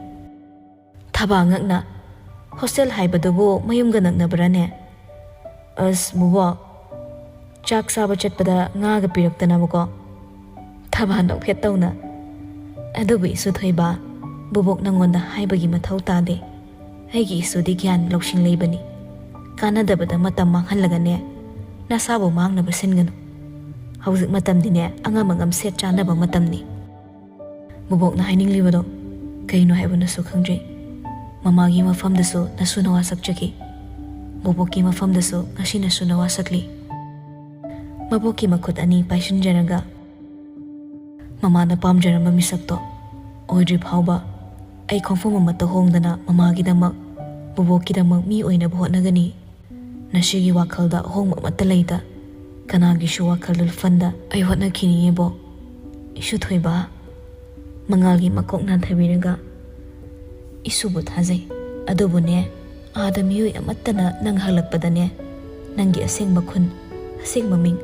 ꯊꯕꯥ ꯉꯛꯅ, "ꯍꯣꯁꯇꯦꯜ ꯍꯥꯏꯕꯗꯨꯕꯨ ꯃꯌꯨꯝꯒ ꯅꯛꯅꯕ꯭ꯔꯥꯅꯦ?" "ꯑꯁ ꯕꯣꯕꯣꯛ, ꯆꯥꯛ ꯆꯥꯕ ꯆꯠꯄꯗ ꯉꯥꯒ ꯄꯤꯔꯛꯇꯅꯕꯀꯣ꯫" ꯊꯕꯥ ꯅꯣꯛꯐꯦꯠ ꯇꯧꯅ, "ꯑꯗꯨꯕꯨ ꯏꯁꯨ ꯊꯣꯏꯕ, ꯕꯣꯕꯣꯛ ꯅꯪꯉꯣꯟꯗ ꯍꯥꯏꯕꯒꯤ ꯃꯊꯧ ꯇꯥꯗꯦ꯫ ꯑꯩꯒꯤ ꯏꯁꯨꯗꯤ ꯒ꯭ꯌꯥꯟ ꯂꯧꯁꯤꯡ ꯂꯩꯕꯅꯤ꯫ ꯀꯥꯟꯅꯗꯕꯗ ꯃꯇꯝ ꯃꯥꯡꯍꯜꯂꯒꯅꯦ, ꯅꯁꯥꯕꯨ ꯃꯥꯡꯅꯕ ꯁꯤꯟꯒꯅꯨ꯫ ꯍꯧꯖꯤꯛ ꯃꯇꯝꯗꯤꯅꯦ, ꯑꯉꯝ ꯑꯉꯝ ꯁꯦꯠ ꯆꯥꯅꯕ ꯃꯇꯝꯅꯤ꯫" ꯕꯣꯕꯣꯛꯅ ꯍꯥꯏꯅꯤꯡꯂꯤꯕꯗꯣ ꯀꯩꯅꯣ ꯍꯥꯏꯕꯅꯁꯨ ꯈꯪꯗ꯭ꯔꯦ꯫ ꯃꯃꯥꯒꯤ ꯃꯐꯝꯗꯁꯨ ꯅꯁꯨ ꯅꯋꯥ ꯁꯛꯆꯈꯤ꯫ ꯕꯣꯕꯣꯛꯀꯤ ꯃꯐꯝꯗꯁꯨ ꯉꯁꯤ ꯅꯁꯨ ꯅꯋꯥ ꯁꯛꯂꯤ꯫ ꯃꯕꯣꯛꯀꯤ ꯃꯈꯨꯠ ꯑꯅꯤ ꯄꯥꯏꯁꯤꯟꯖꯔꯒ, "ꯃꯃꯥꯅ ꯄꯥꯝꯖꯔꯝꯕ ꯃꯤꯁꯛꯇꯣ ꯑꯣꯏꯗ꯭ꯔꯤ ꯐꯥꯎꯕ ꯑꯩ ꯈꯣꯡꯐꯝ ꯑꯃꯠꯇ ꯍꯣꯡꯗꯅ ꯃꯃꯥꯒꯤꯗꯃꯛ, ꯕꯣꯕꯣꯛꯀꯤꯗꯃꯛ ꯃꯤ ꯑꯣꯏꯅꯕ ꯍꯣꯠꯅꯒꯅꯤ꯫ ꯅꯁꯤꯒꯤ ꯋꯥꯈꯜꯗ ꯑꯍꯣꯡꯕ ꯑꯃꯠꯇ ꯂꯩꯇ, ꯀꯅꯥꯒꯤꯁꯨ ꯋꯥꯈꯜ ꯂꯨꯜꯐꯟꯗ ꯑꯩ ꯍꯣꯠꯅꯈꯤꯅꯤꯌꯦꯕꯣ꯫ ꯏꯁꯨ ꯊꯣꯏꯕ, ꯃꯉꯥꯜꯒꯤ ꯃꯀꯣꯛ ꯅꯥꯟꯊꯕꯤꯔꯒ, ꯏꯁꯨꯕꯨ ꯊꯥꯖꯩ꯫ ꯑꯗꯨꯕꯨꯅꯦ, ꯑꯥꯗ ꯃꯤꯑꯣꯏ ꯑꯃꯠꯇꯅ ꯅꯪ ꯍꯜꯂꯛꯄꯗꯅꯦ, ꯅꯪꯒꯤ ꯑꯁꯦꯡꯕ ꯈꯨꯟ, ꯑꯁꯦꯡꯕ ꯃꯤꯡ,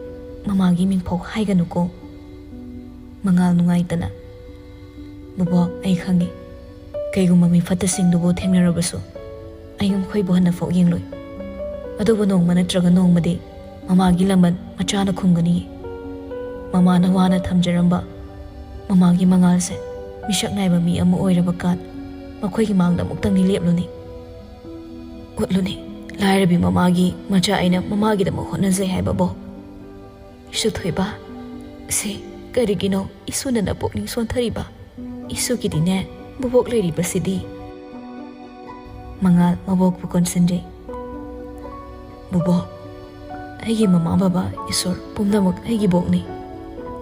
ꯃꯃꯥꯒꯤ ꯃꯤꯡꯐꯥꯎ ꯍꯥꯏꯒꯅꯨꯀꯣ꯫ ꯃꯉꯥꯜ ꯅꯨꯡꯉꯥꯏꯇꯅ, ꯕꯣꯕꯣꯛ, ꯑꯩ ꯈꯪꯉꯤ꯫ ꯀꯩꯒꯨꯝꯕ ꯃꯤ ꯐꯠꯇꯁꯤꯡꯗꯨꯕꯨ ꯊꯦꯡꯅꯔꯕꯁꯨ, ꯑꯩ ꯃꯈꯣꯏꯕꯨ ꯍꯟꯅꯐꯥꯎ ꯌꯦꯡꯂꯣꯏ꯫ ꯑꯗꯨꯕꯨ ꯅꯣꯡꯃ ꯅꯠꯇ꯭ꯔꯒ ꯅꯣꯡꯃꯗꯤ ꯃꯃꯥꯒꯤ ꯂꯃꯟ ꯃꯆꯥꯅ ꯈꯨꯝꯒꯅꯤ꯫ ꯃꯃꯥꯅ ꯋꯥꯅ ꯊꯝꯖꯔꯝꯕ ꯃꯃꯥꯒꯤ ꯃꯉꯥꯜꯁꯦ ꯃꯤꯁꯛ ꯅꯥꯏꯕ ꯃꯤ ꯑꯃ ꯑꯣꯏꯔꯕ ꯀꯥꯟ, ꯃꯈꯣꯏꯒꯤ ꯃꯥꯡꯗ ꯑꯃꯨꯛꯇꯪꯗꯤ ꯂꯦꯞꯂꯨꯅꯤ꯫ ꯎꯠꯂꯨꯅꯤ ꯂꯥꯏꯔꯕꯤ ꯃꯃꯥꯒꯤ ꯃꯆꯥ ꯑꯩꯅ ꯃꯃꯥꯒꯤꯗꯃꯛ ꯍꯣꯠꯅꯖꯩ ꯍꯥꯏꯕꯕꯣ꯫ ꯏꯁꯨ ꯊꯣꯏꯕ, ꯁꯦ, ꯀꯔꯤꯒꯤꯅꯣ ꯏꯁꯨꯅ ꯅꯄꯨꯛꯅꯤꯡ ꯁꯣꯟꯊꯔꯤꯕ? ꯏꯁꯨꯒꯤꯗꯤꯅꯦ, ꯕꯣꯕꯣꯛ ꯂꯩꯔꯤꯕꯁꯤꯗꯤ꯫ ꯃꯉꯥꯜ ꯃꯕꯣꯛꯄꯨ ꯀꯣꯟꯁꯤꯟꯖꯩ꯫ ꯕꯣꯕꯣꯛ, ꯑꯩꯒꯤ ꯃꯃꯥ ꯕꯕꯥ ꯏꯁꯣꯔ ꯄꯨꯝꯅꯃꯛ ꯑꯩꯒꯤ ꯕꯣꯛꯅꯤ꯫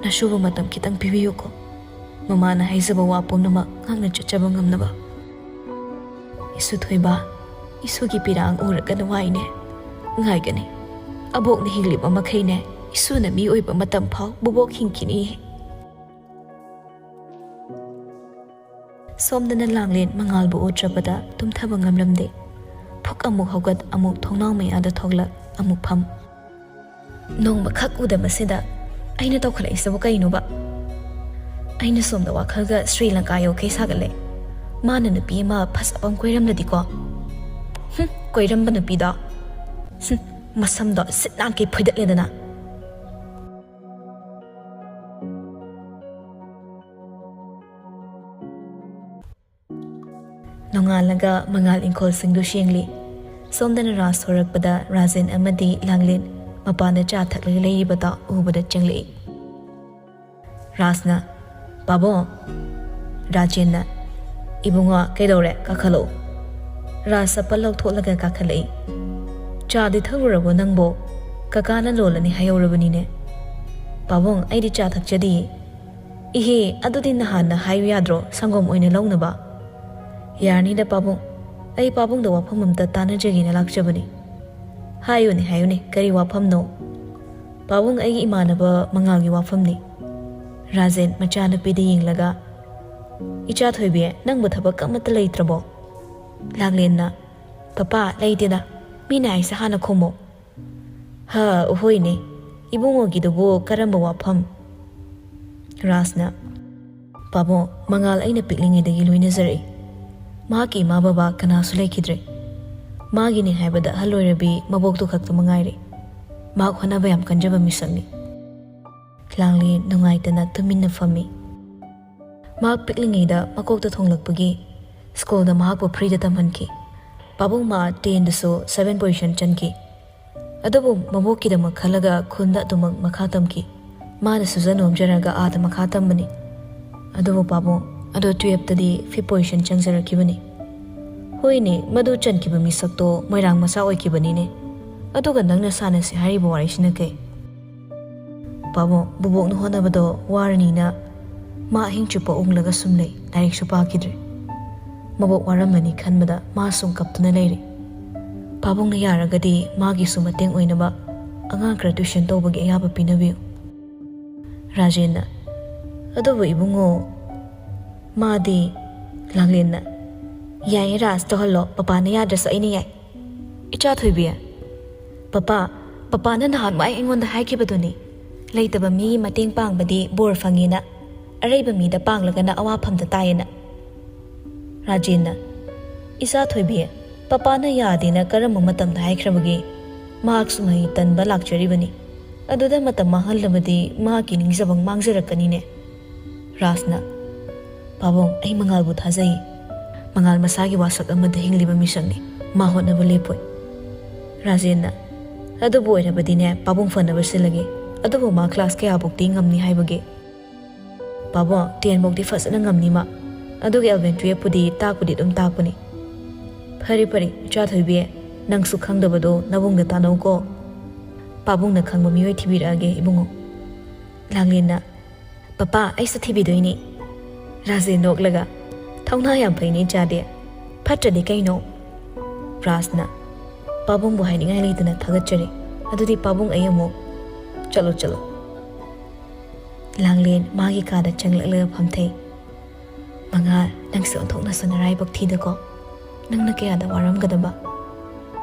ꯅꯁꯨꯕ ꯃꯇꯝ ꯈꯤꯇꯪ ꯄꯤꯕꯤꯌꯨꯀꯣ꯫ ꯃꯃꯥꯅ ꯍꯥꯏꯖꯕ ꯋꯥ ꯄꯨꯝꯅꯃꯛ ꯉꯥꯛꯅ ꯆꯠꯆꯕ ꯉꯝꯅꯕ꯫ ꯏꯁꯨ ꯊꯣꯏꯕ, ꯏꯁꯨꯒꯤ ꯄꯤꯔꯥꯡ ꯎꯔꯒ ꯅꯨꯡꯉꯥꯏꯅꯦ꯫ ꯉꯥꯏꯒꯅꯤ꯫ ꯑꯕꯣꯛꯅ ꯍꯤꯡꯂꯤꯕ ꯃꯈꯩꯅꯦ, ꯏꯁꯨꯅ ꯃꯤ ꯑꯣꯏꯕ ꯃꯇꯝ ꯐꯥꯎ ꯕꯣꯕꯣꯛ ꯍꯤꯡꯈꯤꯅꯤ꯫ ꯁꯣꯝꯗꯅ ꯂꯥꯡꯂꯦꯟ ꯃꯉꯥꯜꯕꯨ ꯎꯗ꯭ꯔꯕꯗ ꯇꯨꯝꯊꯕ ꯉꯝꯂꯝꯗꯦ꯫ ꯐꯨꯛ ꯑꯃꯨꯛ ꯍꯧꯒꯠ, ꯑꯃꯨꯛ ꯊꯣꯡꯅꯥꯎ ꯃꯌꯥꯗ ꯊꯣꯛꯂꯛ, ꯑꯃꯨꯛ ꯐꯝ꯫ ꯅꯣꯡꯃꯈꯛ ꯎꯗꯕꯁꯤꯗ ꯑꯩꯅ ꯇꯧꯈꯠꯂꯛꯏꯁꯤꯕꯨ ꯀꯩꯅꯣꯕ? ꯑꯩꯅ ꯁꯣꯝꯗ ꯋꯥꯈꯜꯒ ꯁ꯭ꯔꯤ ꯂꯪꯀꯥ ꯌꯧꯈꯩ ꯁꯥꯒꯠꯂꯦ꯫ ꯃꯥꯅ ꯅꯨꯄꯤ ꯑꯃ ꯐꯖꯕ ꯑꯃ ꯀꯣꯏꯔꯝꯂꯗꯤꯀꯣ꯫ ꯍꯨꯝ, ꯀꯣꯏꯔꯝꯕ ꯅꯨꯄꯤꯗꯣ꯫ ꯍꯨꯝ, ꯃꯁꯝꯗꯣ ꯁꯤꯠ ꯅꯥꯟꯈꯩ ꯐꯣꯏꯗꯠꯂꯦꯗꯅ꯫ ꯅꯣꯡꯉꯥꯜꯂꯒ ꯃꯉꯥꯜ ꯏꯪꯈꯣꯜꯁꯤꯡꯗꯨ ꯁꯦꯡꯂꯤ꯫ ꯁꯣꯝꯗꯅ ꯔꯥꯖ ꯊꯣꯔꯛꯄꯗ ꯔꯥꯖꯦꯟ ꯑꯃꯗꯤ ꯂꯥꯡꯂꯦꯟ ꯃꯄꯥꯟꯗ ꯆꯥ ꯊꯛꯂꯒ ꯂꯩꯔꯤꯕꯗꯣ ꯎꯕꯗ ꯆꯪꯂꯛꯏ꯫ ꯔꯥꯖꯅ, "ꯄꯥꯕꯨꯡ!" ꯔꯥꯖꯦꯟꯅ, "ꯏꯕꯨꯡꯉꯣ, ꯀꯩꯗꯧꯔꯦ? ꯀꯥꯈꯠꯂꯛꯎ꯫" ꯔꯥꯖ ꯆꯄꯜ ꯂꯧꯊꯣꯛꯂꯒ ꯀꯥꯈꯠꯂꯛꯏ꯫ "ꯆꯥꯗꯤ ꯊꯛꯂꯨꯔꯕꯣ ꯅꯪꯕꯣ? ꯀꯀꯥꯅ ꯂꯣꯜꯂꯅꯤ ꯍꯥꯏꯍꯧꯔꯕꯅꯤꯅꯦ꯫" "ꯄꯥꯕꯨꯡ, ꯑꯩꯗꯤ ꯆꯥ ꯊꯛꯆꯗꯤꯌꯦ꯫" "ꯏꯍꯦ, ꯑꯗꯨꯗꯤ ꯅꯍꯥꯟꯅ ꯍꯥꯏꯌꯨ ꯌꯥꯗ꯭ꯔꯣ, ꯁꯪꯒꯣꯝ ꯑꯣꯏꯅ ꯂꯧꯅꯕ?" "ꯌꯥꯔꯅꯤꯗ ꯄꯥꯕꯨꯡ, ꯑꯩ ꯄꯥꯕꯨꯡꯗ ꯋꯥꯐꯝ ꯑꯝꯇ ꯇꯥꯟꯅꯖꯒꯦꯅ ꯂꯥꯛꯆꯕꯅꯤ꯫ ꯍꯥꯏꯌꯨꯅꯦ, ꯍꯥꯏꯌꯨꯅꯦ, ꯀꯔꯤ ꯋꯥꯐꯝꯅꯣ?" "ꯄꯥꯕꯨꯡ, ꯑꯩꯒꯤ ꯏꯃꯥꯟꯅꯕ ꯃꯉꯥꯜꯒꯤ ꯋꯥꯐꯝꯅꯤ꯫" ꯔꯥꯖꯦꯟ ꯃꯆꯥꯅꯨꯄꯤꯗ ꯌꯦꯡꯂꯒ, "ꯏꯆꯥ ꯊꯣꯏꯕꯤ, ꯅꯪꯕꯨ ꯊꯕꯛ ꯑꯃꯠꯇ ꯂꯩꯇ꯭ꯔꯕꯣ?" ꯂꯥꯡꯂꯦꯟꯅ, "ꯄꯄꯥ, ꯂꯩꯇꯦꯗ, ꯃꯤꯅ ꯍꯥꯏꯁꯦ ꯍꯥꯟꯅ ꯈꯨꯝꯃꯣ꯫" "ꯍꯥ, ꯍꯣꯏꯅꯦ, ꯏꯕꯨꯡꯉꯣꯒꯤꯗꯨꯕꯨ ꯀꯔꯝꯕ ꯋꯥꯐꯝ?" ꯔꯥꯖꯅ, "ꯄꯥꯕꯨꯡ, ꯃꯉꯥꯜ ꯑꯩꯅ ꯄꯤꯛꯂꯤꯉꯩꯗꯒꯤ ꯂꯣꯏꯅꯖꯔꯛꯏ꯫ ꯃꯍꯥꯛꯀꯤ ꯏꯃꯥ ꯕꯕꯥ ꯀꯅꯥꯁꯨ ꯂꯩꯈꯤꯗ꯭ꯔꯦ꯫ ꯃꯥꯒꯤꯅꯤ ꯍꯥꯏꯕꯗ ꯑꯍꯜ ꯑꯣꯏꯔꯕꯤ ꯃꯕꯣꯛꯇꯨ ꯈꯛꯇ ꯃꯉꯥꯏꯔꯦ꯫ ꯃꯍꯥꯛ ꯍꯣꯠꯅꯕ ꯌꯥꯝ ꯀꯟꯖꯕ ꯃꯤꯁꯛꯅꯤ꯫" ꯂꯥꯡꯂꯦꯟ ꯅꯨꯡꯉꯥꯏꯇꯅ ꯇꯨꯃꯤꯟꯅ ꯐꯝꯃꯤ꯫ ꯃꯍꯥꯛ ꯄꯤꯛꯂꯤꯉꯩꯗ ꯃꯀꯣꯛꯇ ꯊꯣꯡꯂꯛꯄꯒꯤ ꯁ꯭ꯀꯨꯜꯗ ꯃꯍꯥꯛꯄꯨ ꯐ꯭ꯔꯤꯗ ꯇꯝꯍꯟꯈꯤ꯫ ꯄꯥꯕꯨꯡ ꯃꯥ ꯇꯦꯟꯗꯁꯨ ꯁꯚꯦꯟ ꯄꯣꯖꯤꯁꯟ ꯆꯟꯈꯤ꯫ ꯑꯗꯨꯕꯨ ꯃꯕꯣꯛꯀꯤꯗꯃꯛ ꯈꯜꯂꯒ ꯈꯨꯟꯗ ꯑꯗꯨꯃꯛ ꯃꯈꯥ ꯇꯝꯈꯤ꯫ ꯃꯥꯅ ꯁꯨꯖ ꯅꯣꯝꯖꯔꯒ ꯑꯥꯗ ꯃꯈꯥ ꯇꯝꯕꯅꯤ꯫ ꯑꯗꯨꯕꯨ ꯄꯥꯕꯨꯡ ꯑꯗꯣ ꯇꯨꯌꯦꯜꯞꯇꯗꯤ ꯐꯤꯐ ꯄꯣꯖꯤꯁꯟ ꯆꯪꯖꯔꯛꯈꯤꯕꯅꯤ꯫ ꯍꯣꯏꯅꯦ, ꯃꯗꯨ ꯆꯟꯈꯤꯕ ꯃꯤꯁꯛꯇꯣ ꯃꯣꯏꯔꯥꯡ ꯃꯆꯥ ꯑꯣꯏꯈꯤꯕꯅꯤꯅꯦ꯫ ꯑꯗꯨꯒ ꯅꯪꯅ ꯁꯥꯟꯅꯁꯤ ꯍꯥꯏꯔꯤꯕ ꯋꯥꯔꯤꯁꯤꯅ ꯀꯩ? ꯄꯥꯕꯨꯡ, ꯕꯨꯕꯣꯛꯅ ꯍꯣꯠꯅꯕꯗꯣ ꯋꯥꯔꯅꯤꯅ ꯃꯥ ꯑꯍꯤꯡ ꯆꯨꯞꯄ ꯎꯪꯂꯒ ꯁꯨꯝ ꯂꯩ, ꯂꯥꯏꯔꯤꯛꯁꯨ ꯄꯥꯈꯤꯗ꯭ꯔꯦ꯫ ꯃꯕꯣꯛ ꯋꯥꯔꯝꯃꯅꯤ ꯈꯟꯕꯗ ꯃꯥ ꯁꯨꯝ ꯀꯞꯇꯨꯅ ꯂꯩꯔꯦ꯫ ꯄꯥꯕꯨꯡꯅ ꯌꯥꯔꯒꯗꯤ ꯃꯥꯒꯤꯁꯨ ꯃꯇꯦꯡ ꯑꯣꯏꯅꯕ ꯑꯉꯥꯡ ꯈꯔ ꯇ꯭ꯌꯨꯁꯟ ꯇꯧꯕꯒꯤ ꯑꯌꯥꯕ ꯄꯤꯅꯕꯤꯌꯨ꯫ ꯔꯥꯖꯦꯟꯅ, "ꯑꯗꯨꯕꯨ ꯏꯕꯨꯡꯉꯣ, ꯃꯥꯗꯤ꯫" ꯂꯥꯡꯂꯦꯟꯅ, "ꯌꯥꯏꯌꯦ ꯔꯥꯖ, ꯇꯧꯍꯜꯂꯣ, ꯄꯄꯥꯅ ꯌꯥꯗ꯭ꯔꯁꯨ ꯑꯩꯅ ꯌꯥꯏ꯫" "ꯏꯆꯥ ꯊꯣꯏꯕꯤ, ꯄꯄꯥ, ꯄꯄꯥꯅ ꯅꯍꯥꯟꯋꯥꯏ ꯑꯩꯉꯣꯟꯗ ꯍꯥꯏꯈꯤꯕꯗꯨꯅꯤ, ꯂꯩꯇꯕ ꯃꯤꯒꯤ ꯃꯇꯦꯡ ꯄꯥꯡꯕꯗꯤ ꯕꯣꯔ ꯐꯪꯉꯦꯅ, ꯑꯔꯩꯕ ꯃꯤꯗ ꯄꯥꯡꯂꯒꯅ ꯑꯋꯥꯐꯝꯗ ꯇꯥꯏꯌꯦꯅ꯫" ꯔꯥꯖꯦꯟꯅ, "ꯏꯆꯥ ꯊꯣꯏꯕꯤ, ꯄꯄꯥꯅ ꯌꯥꯗꯦꯅ ꯀꯔꯝꯕ ꯃꯇꯝꯗ ꯍꯥꯏꯈ꯭ꯔꯕꯒꯦ? ꯃꯍꯥꯛꯁꯨ ꯃꯍꯩ ꯇꯟꯕ ꯂꯥꯛꯆꯔꯤꯕꯅꯤ꯫ ꯑꯗꯨꯗ ꯃꯇꯝ ꯃꯥꯡꯍꯜꯂꯕꯗꯤ ꯃꯍꯥꯛꯀꯤ ꯅꯤꯡꯖꯕ ꯃꯥꯡꯖꯔꯛꯀꯅꯤꯅꯦ꯫" ꯔꯥꯖꯅ, "ꯄꯥꯕꯨꯡ, ꯑꯩ ꯃꯉꯥꯜꯕꯨ ꯊꯥꯖꯩ꯫ ꯃꯉꯥꯜ ꯃꯁꯥꯒꯤ ꯋꯥꯁꯛ ꯑꯃꯗ ꯍꯤꯡꯂꯤꯕ ꯃꯤꯁꯛꯅꯤ꯫ ꯃꯥ ꯍꯣꯠꯅꯕ ꯂꯦꯞꯄꯣꯏ꯫" ꯔꯥꯖꯦꯟꯅ, "ꯑꯗꯨꯕꯨ ꯑꯣꯏꯔꯕꯗꯤꯅꯦ, ꯄꯥꯕꯨꯡ ꯐꯅꯕ ꯁꯤꯜꯂꯒꯦ꯫ ꯑꯗꯨꯕꯨ ꯃꯥ ꯀ꯭ꯂꯥꯁ ꯀꯌꯥꯕꯨꯛꯇꯤ ꯉꯝꯅꯤ ꯍꯥꯏꯕꯒꯦ?" "ꯄꯥꯕꯨꯡ, ꯇꯦꯟꯕꯨꯛꯇꯤ ꯐꯖꯅ ꯉꯝꯅꯤ ꯃꯥ꯫ ꯑꯗꯨꯒ ꯑꯦꯂꯚꯦꯟ ꯇꯨꯌꯦꯜꯞꯄꯨꯗꯤ ꯇꯥꯛꯄꯨꯗꯤ ꯑꯗꯨꯝ ꯇꯥꯛꯄꯅꯤ꯫" "ꯐꯔꯦ, ꯐꯔꯦ, ꯏꯆꯥ ꯊꯣꯏꯕꯤ, ꯅꯪꯁꯨ ꯈꯪꯗꯕꯗꯣ ꯅꯕꯨꯡꯗ ꯇꯥꯟꯅꯧꯀꯣ꯫ ꯄꯥꯕꯨꯡꯅ ꯈꯪꯕ ꯃꯤꯑꯣꯏ ꯊꯤꯕꯤꯔꯛꯑꯒꯦ, ꯏꯕꯨꯡꯉꯣ꯫" ꯂꯥꯡꯂꯦꯟꯅ, "ꯄꯄꯥ, ꯑꯩꯁꯨ ꯊꯤꯕꯤꯗꯣꯏꯅꯤ꯫" ꯔꯥꯖꯦꯟ ꯅꯣꯛꯂꯒ, ꯊꯧꯅꯥ ꯌꯥꯝ ꯐꯩꯅꯦ ꯏꯆꯥꯗꯤ꯫ ꯐꯠꯇ꯭ꯔꯗꯤ ꯀꯩꯅꯣ? ꯔꯥꯖꯅ, "ꯄꯥꯕꯨꯡꯕꯨ ꯍꯥꯏꯅꯤꯡꯉꯥꯏ ꯂꯩꯇꯅ ꯊꯥꯒꯠꯆꯔꯤ꯫ ꯑꯗꯨꯗꯤ ꯄꯥꯕꯨꯡ, ꯑꯩ ꯑꯃꯨꯛ꯫ ꯆꯠꯂꯣ, ꯆꯠꯂꯣ꯫" ꯂꯥꯡꯂꯦꯟ ꯃꯥꯒꯤ ꯀꯥꯗ ꯆꯪꯂꯛꯂꯒ ꯐꯝꯊꯩ꯫ "ꯃꯉꯥꯜ, ꯅꯪꯁꯦ ꯑꯣꯟꯊꯣꯛꯅꯁꯨ ꯅꯔꯥꯏꯕꯛ ꯊꯤꯗꯀꯣ꯫ ꯅꯪꯅ ꯀꯌꯥꯗ ꯋꯥꯔꯝꯒꯗꯕ꯫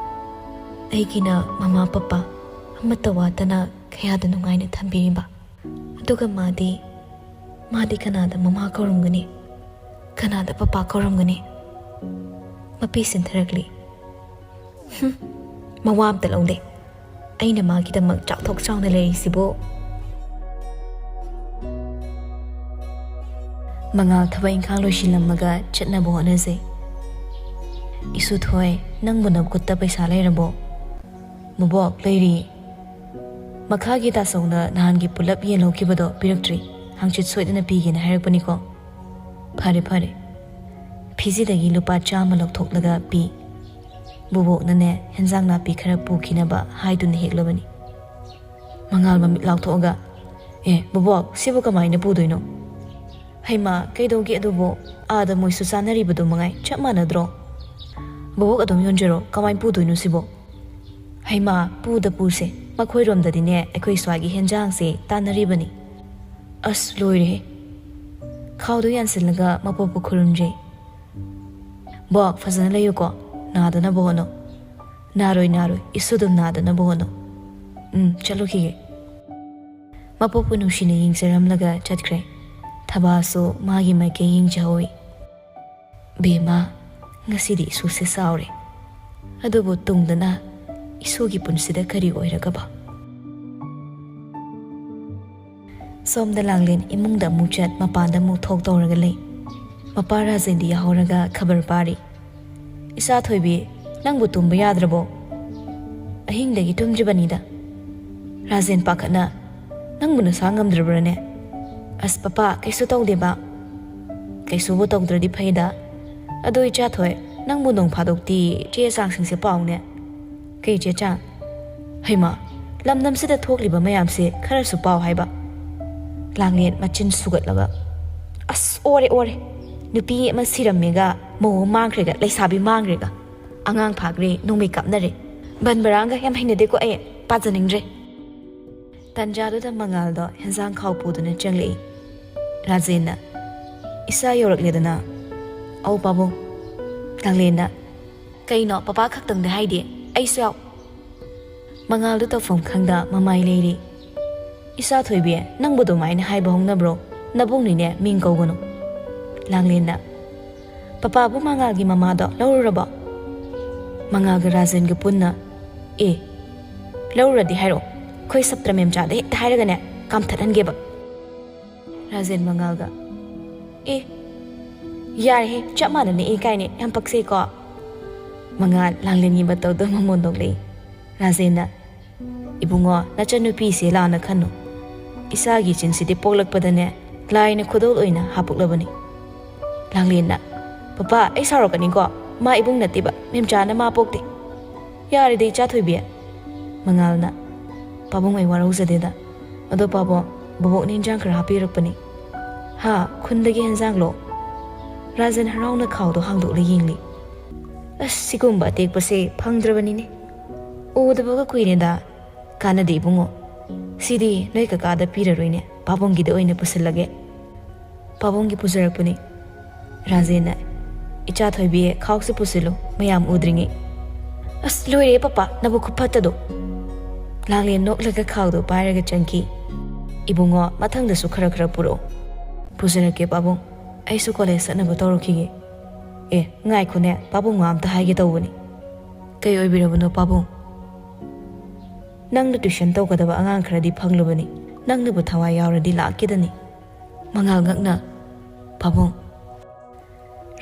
ꯑꯩꯒꯤꯅ ꯃꯃꯥ ꯄꯄꯥ ꯑꯃꯠꯇ ꯋꯥꯠꯇꯅ ꯀꯌꯥꯗ ꯅꯨꯡꯉꯥꯏꯅ ꯊꯝꯕꯤꯔꯤꯕ꯫ ꯑꯗꯨꯒ ꯃꯥꯗꯤ, ꯃꯥꯗꯤ ꯀꯅꯥꯗ ꯃꯃꯥ ꯀꯧꯔꯝꯒꯅꯤ? ꯀꯅꯥꯗ ꯄꯄꯥ ꯀꯧꯔꯝꯒꯅꯤ?" ꯃꯄꯤ ꯁꯤꯟꯊꯔꯛꯂꯤ꯫ "ꯍꯨꯝ, ꯃꯋꯥ ꯑꯝꯇ ꯂꯧꯗꯦ꯫ ꯑꯩꯅ ꯃꯥꯒꯤꯗꯃꯛ ꯆꯥꯎꯊꯣꯛ ꯆꯥꯎꯅ ꯂꯩꯔꯤꯁꯤꯕꯨ꯫" ꯃꯉꯥꯜ ꯊꯕꯛ ꯏꯪꯈꯥꯡ ꯂꯣꯏꯁꯤꯜꯂꯝꯃꯒ ꯆꯠꯅꯕ ꯍꯣꯠꯅꯖꯩ꯫ "ꯏꯁꯨꯊꯣꯏ, ꯅꯪꯕꯨ ꯅꯈꯨꯠꯇ ꯄꯩꯁꯥ ꯂꯩꯔꯕꯣ?" "ꯕꯣꯕꯣꯛ, ꯂꯩꯔꯤ꯫ ꯃꯈꯥꯒꯤ ꯇꯥꯆꯧꯅ ꯅꯍꯥꯟꯒꯤ ꯄꯨꯂꯞ ꯌꯦꯟ ꯂꯧꯈꯤꯕꯗꯣ ꯄꯤꯔꯛꯇ꯭ꯔꯤ꯫ ꯍꯪꯆꯤꯠ ꯁꯣꯏꯗꯅ ꯄꯤꯒꯦꯅ ꯍꯥꯏꯔꯛꯄꯅꯤꯀꯣ꯫" "ꯐꯔꯦ, ꯐꯔꯦ꯫ ꯐꯤꯖꯤꯗꯒꯤ ꯂꯨꯄꯥ ꯆꯥꯝꯃ ꯂꯧꯊꯣꯛꯂꯒ ꯄꯤ꯫ ꯕꯣꯕꯣꯛꯅꯅꯦ, ꯍꯦꯟꯖꯥꯡ ꯅꯥꯄꯤ ꯈꯔ ꯄꯨꯈꯤꯅꯕ ꯍꯥꯏꯗꯨꯅ ꯍꯦꯛꯂꯕꯅꯤ꯫" ꯃꯉꯥꯜ ꯃꯃꯤꯠ ꯂꯥꯎꯊꯣꯛꯑꯒ, "ꯑꯦ, ꯕꯣꯕꯣꯛ, ꯁꯤꯕꯨ ꯀꯃꯥꯏꯅ ꯄꯨꯗꯣꯏꯅꯣ?" "ꯍꯩꯃꯥ, ꯀꯩꯗꯧꯒꯦ ꯑꯗꯨꯕꯨ? ꯑꯥꯗ ꯃꯣꯏꯁꯨ ꯆꯥꯅꯔꯤꯕꯗꯨ ꯃꯉꯥꯏ, ꯆꯞ ꯃꯥꯟꯅꯗ꯭ꯔꯣ?" "ꯕꯣꯕꯣꯛ ꯑꯗꯨꯝ ꯌꯣꯟꯖꯔꯣ, ꯀꯃꯥꯏꯅ ꯄꯨꯗꯣꯏꯅꯣ ꯁꯤꯕꯣ?" "ꯍꯩꯃꯥ, ꯄꯨꯗ ꯄꯨꯁꯦ꯫ ꯃꯈꯣꯏꯔꯣꯝꯗꯗꯤꯅꯦ, ꯑꯩꯈꯣꯏ ꯁ꯭ꯋꯥꯏꯒꯤ ꯍꯦꯟꯖꯥꯡꯁꯦ ꯇꯥꯟꯅꯔꯤꯕꯅꯤ꯫" ꯑꯁ, ꯂꯣꯏꯔꯦꯍꯦ꯫ ꯈꯥꯎꯗꯨ ꯌꯥꯟꯁꯤꯜꯂꯒ ꯃꯄꯣꯛꯄ ꯈꯨꯔꯨꯝꯖꯩ꯫ "ꯕꯣꯛ, ꯐꯖꯅ ꯂꯩꯌꯨꯀꯣ꯫ ꯅꯥꯗꯅꯕ ꯍꯣꯠꯅꯧ꯫" "ꯅꯥꯔꯣꯏ, ꯅꯥꯔꯣꯏ꯫ ꯏꯁꯨ ꯑꯗꯨꯝ ꯅꯥꯗꯅꯕ ꯍꯣꯠꯅꯧ꯫ ꯎꯝ, ꯆꯠꯂꯨꯈꯤꯒꯦ꯫" ꯃꯄꯣꯛꯄ ꯅꯨꯡꯁꯤꯅ ꯌꯦꯡꯖꯔꯝꯂꯒ ꯆꯠꯈ꯭ꯔꯦ꯫ ꯊꯕꯥꯁꯨ ꯃꯥꯒꯤ ꯃꯥꯏꯀꯩ ꯌꯦꯡꯖꯍꯧꯏ꯫ "ꯕꯦꯝꯃ, ꯉꯁꯤꯗꯤ ꯏꯁꯨꯁꯦ ꯆꯥꯎꯔꯦ꯫ ꯑꯗꯨꯕꯨ ꯇꯨꯡꯗꯅ ꯏꯁꯨꯒꯤ ꯄꯨꯟꯁꯤꯗ ꯀꯔꯤ ꯑꯣꯏꯔꯒꯕ?" ꯁꯣꯝꯗ ꯂꯥꯡꯂꯦꯟ ꯏꯃꯨꯡꯗ ꯑꯃꯨꯛ ꯆꯠ, ꯃꯄꯥꯟꯗ ꯑꯃꯨꯛ ꯊꯣꯛ ꯇꯧꯔꯒ ꯂꯩ꯫ ꯃꯄꯥ ꯔꯥꯖꯦꯟꯗꯤ ꯌꯥꯍꯧꯔꯒ ꯈꯕꯔ ꯄꯥꯔꯤ꯫ "ꯏꯆꯥ ꯊꯣꯏꯕꯤ, ꯅꯪꯕꯨ ꯇꯨꯝꯕ ꯌꯥꯗ꯭ꯔꯕꯣ? ꯑꯍꯤꯡꯗꯒꯤ ꯇꯨꯝꯗ꯭ꯔꯤꯕꯅꯤꯗ꯫" ꯔꯥꯖꯦꯟ ꯄꯥꯈꯠꯅ, "ꯅꯪꯕꯨ ꯅꯁꯥ ꯉꯝꯗ꯭ꯔꯕ꯭ꯔꯅꯦ?" "ꯑꯁ ꯄꯄꯥ, ꯀꯩꯁꯨ ꯇꯧꯗꯦꯕ꯫" "ꯀꯩꯁꯨꯕꯨ ꯇꯧꯗ꯭ꯔꯗꯤ ꯐꯩꯗ꯫ ꯑꯗꯣ ꯏꯆꯥ ꯊꯣꯏ, ꯅꯪꯕꯨ ꯅꯣꯡ ꯐꯥꯗꯣꯛꯇꯤ ꯆꯦ ꯆꯥꯡꯁꯤꯡꯁꯦ ꯄꯥꯎꯅꯦ꯫" "ꯀꯩ ꯆꯦ ꯆꯥꯡ?" "ꯍꯩꯃꯥ, ꯂꯝꯗꯝꯁꯤꯗ ꯊꯣꯛꯂꯤꯕ ꯃꯌꯥꯝꯁꯦ ꯈꯔꯁꯨ ꯄꯥꯎ ꯍꯥꯏꯕ꯫" ꯂꯥꯡꯂꯦꯟ ꯃꯆꯤꯟ ꯁꯨꯒꯠꯂꯒ, "ꯑꯁ, ꯑꯣꯔꯦ, ꯑꯣꯔꯦ꯫ ꯅꯨꯄꯤ ꯑꯃ ꯁꯤꯔꯝꯃꯦꯒ, ꯃꯧ ꯑꯃ ꯃꯥꯡꯈ꯭ꯔꯦꯒ, ꯂꯩꯁꯥꯕꯤ ꯃꯥꯡꯈ꯭ꯔꯦꯒ, ꯑꯉꯥꯡ ꯐꯥꯈ꯭ꯔꯦ, ꯅꯣꯡꯃꯩ ꯀꯥꯞꯅꯔꯦ꯫ ꯕꯟ ꯕꯔꯥꯡꯒ ꯌꯥꯝ ꯍꯩꯅꯗꯦꯀꯣ ꯑꯩ, ꯄꯥꯖꯅꯤꯡꯗ꯭ꯔꯦ꯫ ꯇꯟꯖꯥꯗꯨꯗ ꯃꯉꯥꯜꯗꯣ ꯍꯦꯟꯖꯥꯡ ꯈꯥꯎ ꯄꯨꯗꯨꯅ ꯆꯪꯂꯛꯏ꯫ ꯔꯥꯖꯦꯟꯅ, "ꯏꯁꯥ ꯌꯧꯔꯛꯂꯦꯗꯅ?" "ꯑꯧ ꯄꯥꯕꯨꯡ꯫" ꯂꯥꯡꯂꯦꯟꯅ, "ꯀꯩꯅꯣ ꯄꯄꯥ ꯈꯛꯇꯪꯗ ꯍꯥꯏꯗꯤ, ꯑꯩꯁꯨ ꯌꯥꯎ꯫" ꯃꯉꯥꯜꯗꯨ ꯇꯧꯐꯝ ꯈꯪꯗ ꯃꯃꯥꯏ ꯂꯩꯔꯤ꯫ "ꯏꯆꯥ ꯊꯣꯏꯕꯤ, ꯅꯪꯕꯨ ꯑꯗꯨꯃꯥꯏꯅ ꯍꯥꯏꯕ ꯍꯧꯅꯕ꯭ꯔꯣ? ꯅꯕꯨꯡꯅꯤꯅꯦ, ꯃꯤꯡ ꯀꯧꯒꯅꯨ꯫" ꯂꯥꯡꯂꯦꯟꯅ, "ꯄꯄꯥꯕꯨ ꯃꯉꯥꯜꯒꯤ ꯃꯃꯥꯗꯣ ꯂꯧꯔꯨꯔꯕꯣ?" ꯃꯉꯥꯜꯒ ꯔꯥꯖꯦꯟꯒ ꯄꯨꯟꯅ, "ꯑꯦ, ꯂꯧꯔꯨꯔꯗꯤ ꯍꯥꯏꯔꯛꯑꯣ, ꯑꯩꯈꯣꯏ ꯁꯞꯇ꯭ꯔ ꯃꯦꯝꯆꯥꯗ ꯍꯦꯛꯇ ꯍꯥꯏꯔꯒꯅꯦ, ꯀꯥꯝꯊꯠꯍꯟꯒꯦꯕ꯫" ꯔꯥꯖꯦꯟ ꯃꯉꯥꯜꯒ, "ꯑꯦ, ꯌꯥꯔꯦꯍꯦ, ꯆꯞ ꯃꯥꯟꯅꯅ ꯑꯦ ꯀꯥꯏꯅꯦ, ꯌꯥꯝ ꯄꯛꯆꯩꯀꯣ꯫" ꯃꯉꯥꯜ ꯂꯥꯡꯂꯦꯟꯒꯤ ꯃꯇꯧꯗꯣ ꯃꯃꯣꯟ ꯅꯣꯛꯂꯛꯏ꯫ ꯔꯥꯖꯦꯟꯅ, "ꯏꯕꯨꯡꯉꯣ, ꯅꯆꯟꯅꯨꯄꯤꯁꯦ ꯂꯥꯟꯅ ꯈꯟꯅꯨ꯫ ꯏꯆꯥꯒꯤ ꯆꯤꯟꯁꯤꯗꯤ ꯄꯣꯛꯂꯛꯄꯗꯅꯦ ꯂꯥꯏꯅ ꯈꯨꯗꯣꯜ ꯑꯣꯏꯅ ꯍꯥꯞꯄꯛꯂꯕꯅꯤ꯫" ꯂꯥꯡꯂꯦꯟꯅ, "ꯄꯄꯥ, ꯑꯩ ꯁꯥꯎꯔꯛꯀꯅꯤꯀꯣ꯫ ꯃꯥ ꯏꯕꯨꯡ ꯅꯠꯇꯦꯕ, ꯃꯦꯝꯆꯥꯅ ꯃꯥ ꯄꯣꯛꯇꯦ꯫" "ꯌꯥꯔꯦꯗ, ꯏꯆꯥ ꯊꯣꯏꯕꯤ꯫" ꯃꯉꯥꯜꯅ, "ꯄꯥꯕꯨꯡ, ꯑꯩ ꯋꯥꯔꯧꯖꯗꯦꯗ꯫ ꯑꯗꯣ ꯄꯥꯕꯨꯡ, ꯕꯣꯕꯣꯛꯅ ꯏꯟꯖꯥꯡ ꯈꯔ ꯍꯥꯞꯄꯤꯔꯛꯄꯅꯤ꯫" "ꯍꯥ? ꯈꯨꯟꯗꯒꯤ ꯍꯦꯟꯖꯥꯡꯂꯣ?" ꯔꯥꯖꯦꯟ ꯍꯔꯥꯎꯅ ꯈꯥꯎꯗꯣ ꯍꯥꯡꯗꯣꯛꯂ ꯌꯦꯡꯂꯤ꯫ "ꯑꯁ, ꯁꯤꯒꯨꯝꯕ ꯑꯇꯦꯛꯄꯁꯦ ꯐꯪꯗ꯭ꯔꯕꯅꯤꯅꯦ꯫ ꯎꯗꯕꯒ ꯀꯨꯏꯔꯦꯗ꯫ ꯀꯥꯟꯅꯗꯦ ꯏꯕꯨꯡꯉꯣ꯫ ꯁꯤꯗꯤ ꯅꯣꯏ ꯀꯀꯥꯗ ꯄꯤꯔꯔꯣꯏꯅꯦ, ꯄꯥꯕꯨꯡꯒꯤꯗ ꯑꯣꯏꯅ ꯄꯨꯁꯤꯜꯂꯒꯦ꯫" "ꯄꯥꯕꯨꯡꯒꯤ ꯄꯨꯖꯔꯛꯄꯅꯤ꯫" ꯔꯥꯖꯦꯟꯅ, "ꯏꯆꯥ ꯊꯣꯏꯕꯤ, ꯈꯥꯎꯁꯦ ꯄꯨꯁꯤꯜꯂꯨ, ꯃꯌꯥꯝ ꯎꯗ꯭ꯔꯤꯉꯩ꯫" "ꯑꯁ, ꯂꯣꯏꯔꯦ ꯄꯄꯥ, ꯅꯕꯨꯛ ꯈꯨꯐꯠꯇꯗꯣ꯫" ꯂꯥꯡꯂꯦꯟ ꯅꯣꯛꯂꯒ ꯈꯥꯎꯗꯣ ꯄꯥꯏꯔꯒ ꯆꯪꯈꯤ꯫ "ꯏꯕꯨꯡꯉꯣ, ꯃꯊꯪꯗꯁꯨ ꯈꯔ ꯈꯔ ꯄꯨꯔꯛꯑꯣ꯫" "ꯄꯨꯖꯔꯛꯀꯦ ꯄꯥꯕꯨꯡ, ꯑꯩꯁꯨ ꯀꯣꯂꯦꯖ ꯆꯠꯅꯕ ꯇꯧꯔꯛꯈꯤꯒꯦ꯫ ꯑꯦ, ꯉꯥꯏꯈꯣꯅꯦ, ꯄꯥꯕꯨꯡ ꯋꯥ ꯑꯝꯇ ꯍꯥꯏꯒꯦ ꯇꯧꯕꯅꯤ꯫" "ꯀꯩ ꯑꯣꯏꯕꯤꯔꯕꯅꯣ ꯄꯥꯕꯨꯡ?" "ꯅꯪꯅ ꯇ꯭ꯌꯨꯁꯟ ꯇꯧꯒꯗꯕ ꯑꯉꯥꯡ ꯈꯔꯗꯤ ꯐꯪꯂꯨꯕꯅꯤ, ꯅꯪꯅꯕꯨ ꯊꯋꯥꯏ ꯌꯥꯎꯔꯗꯤ ꯂꯥꯛꯀꯦꯗꯅꯤ꯫" ꯃꯉꯥꯜ ꯉꯛꯅ, "ꯄꯥꯕꯨꯡ꯫"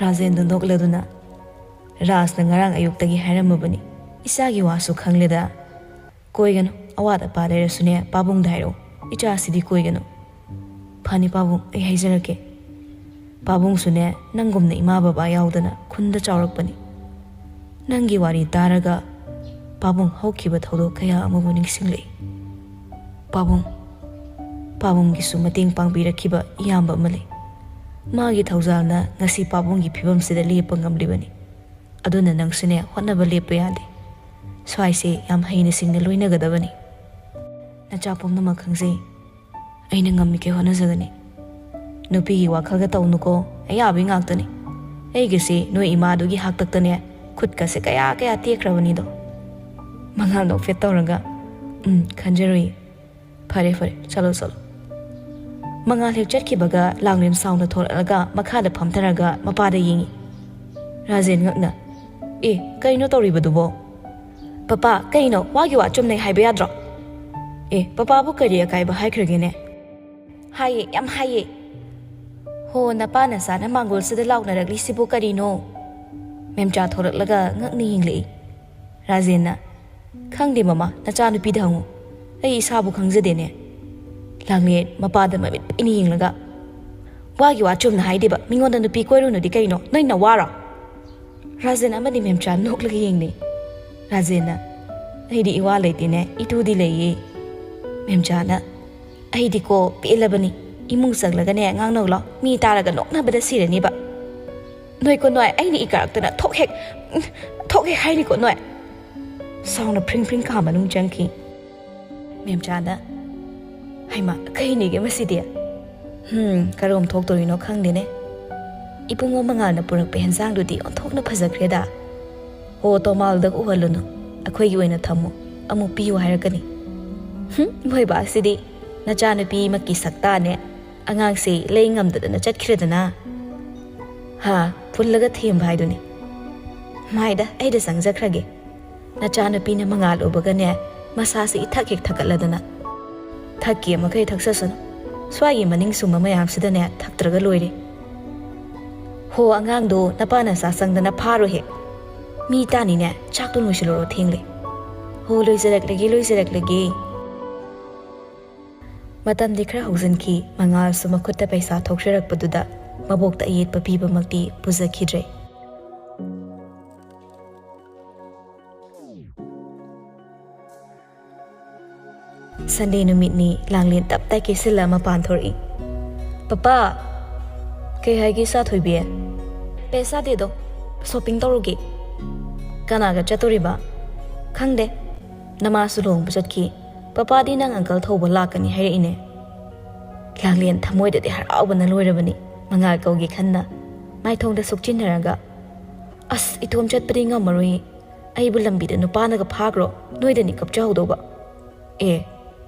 ꯔꯥꯖꯦꯟꯗꯨ ꯅꯣꯛꯂꯗꯨꯅ, "ꯔꯥꯖꯅ ꯉꯔꯥꯡ ꯑꯌꯨꯛꯇꯒꯤ ꯍꯥꯏꯔꯝꯃꯕꯅꯤ, ꯏꯆꯥꯒꯤ ꯋꯥꯁꯨ ꯈꯪꯂꯦꯗ꯫ ꯀꯣꯏꯒꯅꯨ, ꯑꯋꯥꯠ ꯑꯄꯥ ꯂꯩꯔꯁꯨꯅꯦ, ꯄꯥꯕꯨꯡꯗ ꯍꯥꯏꯔꯛꯎ, ꯏꯆꯥꯁꯤꯗꯤ ꯀꯣꯏꯒꯅꯨ꯫" "ꯐꯅꯤ ꯄꯥꯕꯨꯡ, ꯑꯩ ꯍꯥꯏꯖꯔꯛꯀꯦ꯫ ꯄꯥꯕꯨꯡꯁꯨꯅꯦ, ꯅꯪꯒꯨꯝꯅ ꯏꯃꯥ ꯕꯕꯥ ꯌꯥꯎꯗꯅ ꯈꯨꯟꯗ ꯆꯥꯎꯔꯛꯄꯅꯤ꯫ ꯅꯪꯒꯤ ꯋꯥꯔꯤ ꯇꯥꯔꯒ ꯄꯥꯕꯨꯡ ꯍꯧꯈꯤꯕ ꯊꯧꯗꯣꯛ ꯀꯌꯥ ꯑꯃꯕꯨ ꯅꯤꯡꯁꯤꯡꯂꯛꯏ꯫ ꯄꯥꯕꯨꯡ, ꯄꯥꯕꯨꯡꯒꯤꯁꯨ ꯃꯇꯦꯡ ꯄꯥꯡꯕꯤꯔꯛꯈꯤꯕ ꯏꯌꯥꯝꯕ ꯑꯃ ꯂꯩ꯫ ꯃꯥꯒꯤ ꯊꯧꯖꯥꯜꯅ ꯉꯁꯤ ꯄꯥꯕꯨꯡꯒꯤ ꯐꯤꯕꯝꯁꯤꯗ ꯂꯦꯞꯄ ꯉꯝꯂꯤꯕꯅꯤ꯫ ꯑꯗꯨꯅ ꯅꯪꯁꯨꯅꯦ, ꯍꯣꯠꯅꯕ ꯂꯦꯞꯄ ꯌꯥꯗꯦ꯫ ꯁ꯭ꯋꯥꯏꯁꯦ ꯌꯥꯝ ꯍꯩꯅ ꯁꯤꯡꯅ ꯂꯣꯏꯅꯒꯗꯕꯅꯤ꯫ ꯅꯆꯥ ꯄꯨꯝꯅꯃꯛ ꯈꯪꯖꯩ꯫ ꯑꯩꯅ ꯉꯝꯃꯤꯈꯩ ꯍꯣꯠꯅꯖꯒꯅꯤ꯫ ꯅꯨꯄꯤꯒꯤ ꯋꯥꯈꯜꯒ ꯇꯧꯅꯨꯀꯣ, ꯑꯌꯥꯕꯤ ꯉꯥꯛꯇꯅꯤ꯫ ꯑꯩꯒꯤꯁꯤ ꯅꯣꯏ ꯏꯃꯥꯗꯨꯒꯤ ꯍꯥꯛꯇꯛꯇꯅꯦ, ꯈꯨꯠꯀꯁꯦ ꯀꯌꯥ ꯀꯌꯥ ꯇꯦꯛꯈ꯭ꯔꯕꯅꯤꯗꯣ꯫ ꯃꯉꯥꯜ ꯅꯣꯛꯐꯦꯠ ꯇꯧꯔꯒ, "ꯎꯝ, ꯈꯟꯖꯔꯣꯏꯌꯦ꯫ ꯐꯔꯦ, ꯐꯔꯦ, ꯆꯠꯂꯣ, ꯆꯠꯂꯣ꯫" ꯃꯉꯥꯜ ꯍꯦꯛ ꯆꯠꯈꯤꯕꯒ ꯂꯥꯡꯂꯦꯟ ꯁꯥꯎꯅ ꯊꯣꯛꯂꯛꯂꯒ ꯃꯈꯥꯗ ꯐꯝꯊꯔꯒ ꯃꯄꯥꯗ ꯌꯦꯡꯉꯤ꯫ ꯔꯥꯖꯦꯟ ꯉꯛꯅ, "ꯑꯦ, ꯀꯩꯅꯣ ꯇꯧꯔꯤꯕꯗꯨꯕꯣ? ꯄꯄꯥ, ꯀꯩꯅꯣ? ꯋꯥꯒꯤ ꯋꯥ ꯆꯨꯝꯅꯩ ꯍꯥꯏꯕ ꯌꯥꯗ꯭ꯔꯣ? ꯑꯦ, ꯄꯄꯥꯕꯨ ꯀꯔꯤ ꯑꯀꯥꯏꯕ ꯍꯥꯏꯈ꯭ꯔꯒꯦꯅꯦ?" "ꯍꯥꯏꯌꯦ, ꯌꯥꯝ ꯍꯥꯏꯌꯦ꯫ ꯍꯣ, ꯅꯄꯥ ꯅꯆꯥꯅ ꯃꯥꯡꯒꯣꯜꯁꯤꯗ ꯂꯥꯎꯅꯔꯛꯂꯤꯁꯤꯕꯨ ꯀꯔꯤꯅꯣ?" ꯃꯦꯝꯆꯥ ꯊꯣꯛꯂꯛꯂꯒ ꯉꯛꯅ ꯌꯦꯡꯂꯛꯏ꯫ ꯔꯥꯖꯦꯟꯅ, "ꯈꯪꯗꯦ ꯃꯃꯥ, ꯅꯆꯥꯅꯨꯄꯤꯗ ꯍꯪꯉꯨ꯫ ꯑꯩ ꯏꯁꯥꯕꯨ ꯈꯪꯖꯗꯦꯅꯦ꯫" ꯂꯥꯡꯂꯦꯟ ꯃꯄꯥꯗ ꯃꯃꯤꯠ ꯄꯤꯛꯅ ꯌꯦꯡꯂꯒ, "ꯋꯥꯒꯤ ꯋꯥ ꯆꯨꯝꯅ ꯍꯥꯏꯗꯦꯕ, ꯃꯤꯉꯣꯟꯗ ꯅꯨꯄꯤ ꯀꯣꯏꯔꯨꯅꯨꯗꯤ ꯀꯩꯅꯣ? ꯅꯣꯏ ꯅꯋꯥꯔꯣ?" ꯔꯥꯖꯦꯟ ꯑꯃꯗꯤ ꯃꯦꯝꯆꯥ ꯅꯣꯛꯂꯒ ꯌꯦꯡꯅꯩ꯫ ꯔꯥꯖꯦꯟꯅ, "ꯑꯩꯗꯤ ꯏꯋꯥ ꯂꯩꯇꯦꯅꯦ, ꯏꯇꯨꯗꯤ ꯂꯩꯌꯦ꯫" ꯃꯦꯝꯆꯥꯅ, "ꯑꯩꯗꯤꯀꯣ ꯄꯦꯜꯂꯕꯅꯤ꯫ ꯏꯃꯨꯡ ꯆꯪꯂꯒꯅꯦ ꯉꯥꯡꯅꯧ ꯂꯥꯎ, ꯃꯤ ꯇꯥꯔꯒ ꯅꯣꯛꯅꯕꯗ ꯁꯤꯔꯅꯤꯕ꯫ ꯅꯣꯏꯀꯣ ꯅꯣꯏ, ꯑꯩꯅ ꯏꯀꯥꯔꯛꯇꯅ ꯊꯣꯛ ꯍꯦꯛ, ꯊꯣꯛ ꯍꯦꯛ ꯍꯥꯏꯅꯤꯀꯣ ꯅꯣꯏ꯫" ꯁꯥꯎꯅ ꯐ꯭ꯔꯤꯡ ꯐ꯭ꯔꯤꯡ ꯀꯥ ꯃꯅꯨꯡ ꯆꯪꯈꯤ꯫ ꯃꯦꯝꯆꯥꯅ, "ꯍꯩꯃꯥ, ꯀꯩꯅꯤꯒꯦ ꯃꯁꯤꯗꯤ? ꯍꯝ, ꯀꯔꯣꯝ ꯊꯣꯛꯇꯣꯔꯤꯅꯣ ꯈꯪꯗꯦꯅꯦ꯫ ꯏꯕꯨꯡꯉꯣ ꯃꯉꯥꯜꯅ ꯄꯨꯔꯛꯄ ꯍꯦꯟꯖꯥꯡꯗꯨꯗꯤ ꯑꯣꯟꯊꯣꯛꯅ ꯐꯖꯈ꯭ꯔꯦꯗ꯫ ꯍꯣ, ꯇꯣꯃꯥꯜꯗ ꯎꯍꯜꯂꯨꯅꯨ, ꯑꯩꯈꯣꯏꯒꯤ ꯑꯣꯏꯅ ꯊꯝꯃꯨ, ꯑꯃꯨꯛ ꯄꯤꯌꯨ ꯍꯥꯏꯔꯛꯀꯅꯤ꯫" "ꯍꯨꯝ, ꯃꯣꯏꯕꯥꯁꯤꯗꯤ ꯅꯆꯥꯅꯨꯄꯤꯃꯛꯀꯤ ꯁꯛꯇꯥꯅꯦ꯫ ꯑꯉꯥꯡꯁꯦ ꯂꯩ ꯉꯝꯗꯗꯅ ꯆꯠꯈ꯭ꯔꯦꯗꯅ꯫ ꯍꯥ, ꯐꯨꯜꯂꯒ ꯊꯦꯝꯕ ꯍꯥꯏꯗꯨꯅꯤ꯫ ꯃꯥꯏꯗ, ꯑꯩꯗ ꯆꯪꯖꯈ꯭ꯔꯒꯦ꯫ ꯅꯆꯥꯅꯨꯄꯤꯅ ꯃꯉꯥꯜ ꯎꯕꯒꯅꯦ, ꯃꯁꯥꯁꯦ ꯏꯊꯛ ꯍꯦꯛ ꯊꯛꯀꯠꯂꯗꯅ꯫ ꯊꯛꯀꯦ ꯃꯈꯩ ꯊꯛꯆꯁꯅꯨ꯫ ꯁ꯭ꯋꯥꯏꯒꯤ ꯃꯅꯤꯡ ꯁꯨꯝꯕ ꯃꯌꯥꯝꯁꯤꯗꯅꯦ ꯊꯛꯇ꯭ꯔꯒ ꯂꯣꯏꯔꯦ꯫ ꯍꯣ, ꯑꯉꯥꯡꯗꯣ ꯅꯄꯥ ꯅꯆꯥ ꯆꯪꯗꯅ ꯐꯥꯔꯣꯍꯦ꯫ ꯃꯤ ꯇꯥꯅꯤꯅꯦ, ꯆꯥꯛꯇꯣ ꯂꯣꯏꯁꯤꯜꯂꯨꯔꯣ, ꯊꯦꯡꯂꯦ꯫ ꯍꯣ, ꯂꯣꯏꯖꯔꯛꯂꯒꯦ, ꯂꯣꯏꯖꯔꯛꯂꯒꯦ꯫" ꯃꯇꯝꯗꯤ ꯈꯔ ꯍꯧꯖꯤꯟꯈꯤ꯫ ꯃꯉꯥꯜꯁꯨ ꯃꯈꯨꯠꯇ ꯄꯩꯁꯥ ꯊꯣꯛꯆꯔꯛꯄꯗꯨꯗ ꯃꯕꯣꯛꯇ ꯑꯌꯦꯠꯄ ꯄꯤꯕꯃꯛꯇꯤ ꯄꯨꯖꯈꯤꯗ꯭ꯔꯦ꯫ ꯁꯟꯗꯦ ꯅꯨꯃꯤꯠꯅꯤ꯫ ꯂꯥꯡꯂꯦꯟ ꯇꯞ ꯇꯥꯏ ꯀꯦꯁꯤꯜꯂ ꯃꯄꯥꯟ ꯊꯣꯔꯛꯏ꯫ "ꯄꯄꯥ!" ꯀꯩ ꯍꯥꯏꯒꯦ ꯏꯆꯥ ꯊꯣꯏꯕꯤ? ꯄꯩꯁꯥꯗꯦꯗꯣ, ꯁꯣꯄꯤꯡ ꯇꯧꯔꯨꯒꯦ꯫ ꯀꯅꯥꯒ ꯆꯠꯇꯣꯔꯤꯕ? ꯈꯪꯗꯦ꯫ ꯅꯃꯥꯁꯨ ꯂꯨꯍꯣꯡꯕ ꯆꯠꯈꯤ꯫ ꯄꯄꯥꯗꯤ ꯅꯪ ꯑꯪꯀꯜ ꯊꯧꯕ ꯂꯥꯛꯀꯅꯤ ꯍꯥꯏꯔꯛꯏꯅꯦ꯫ ꯂꯥꯡꯂꯦꯟ ꯊꯃꯣꯏꯗꯗꯤ ꯍꯔꯥꯎꯕꯅ ꯂꯣꯏꯔꯕꯅꯤ꯫ ꯃꯉꯥꯜ ꯀꯧꯒꯦ ꯈꯟꯅ ꯃꯥꯏꯊꯣꯡꯗ ꯁꯨꯛꯆꯤꯟꯅꯔꯒ, "ꯑꯁ, ꯏꯇꯣꯝ ꯆꯠꯄꯗꯤ ꯉꯝꯃꯔꯣꯏ꯫ ꯑꯩꯕꯨ ꯂꯝꯕꯤꯗ ꯅꯨꯄꯥꯅꯒ ꯐꯥꯈ꯭ꯔꯣ, ꯅꯣꯏꯗꯅꯤ ꯀꯞꯆꯍꯧꯗꯧꯕ꯫ ꯑꯦ,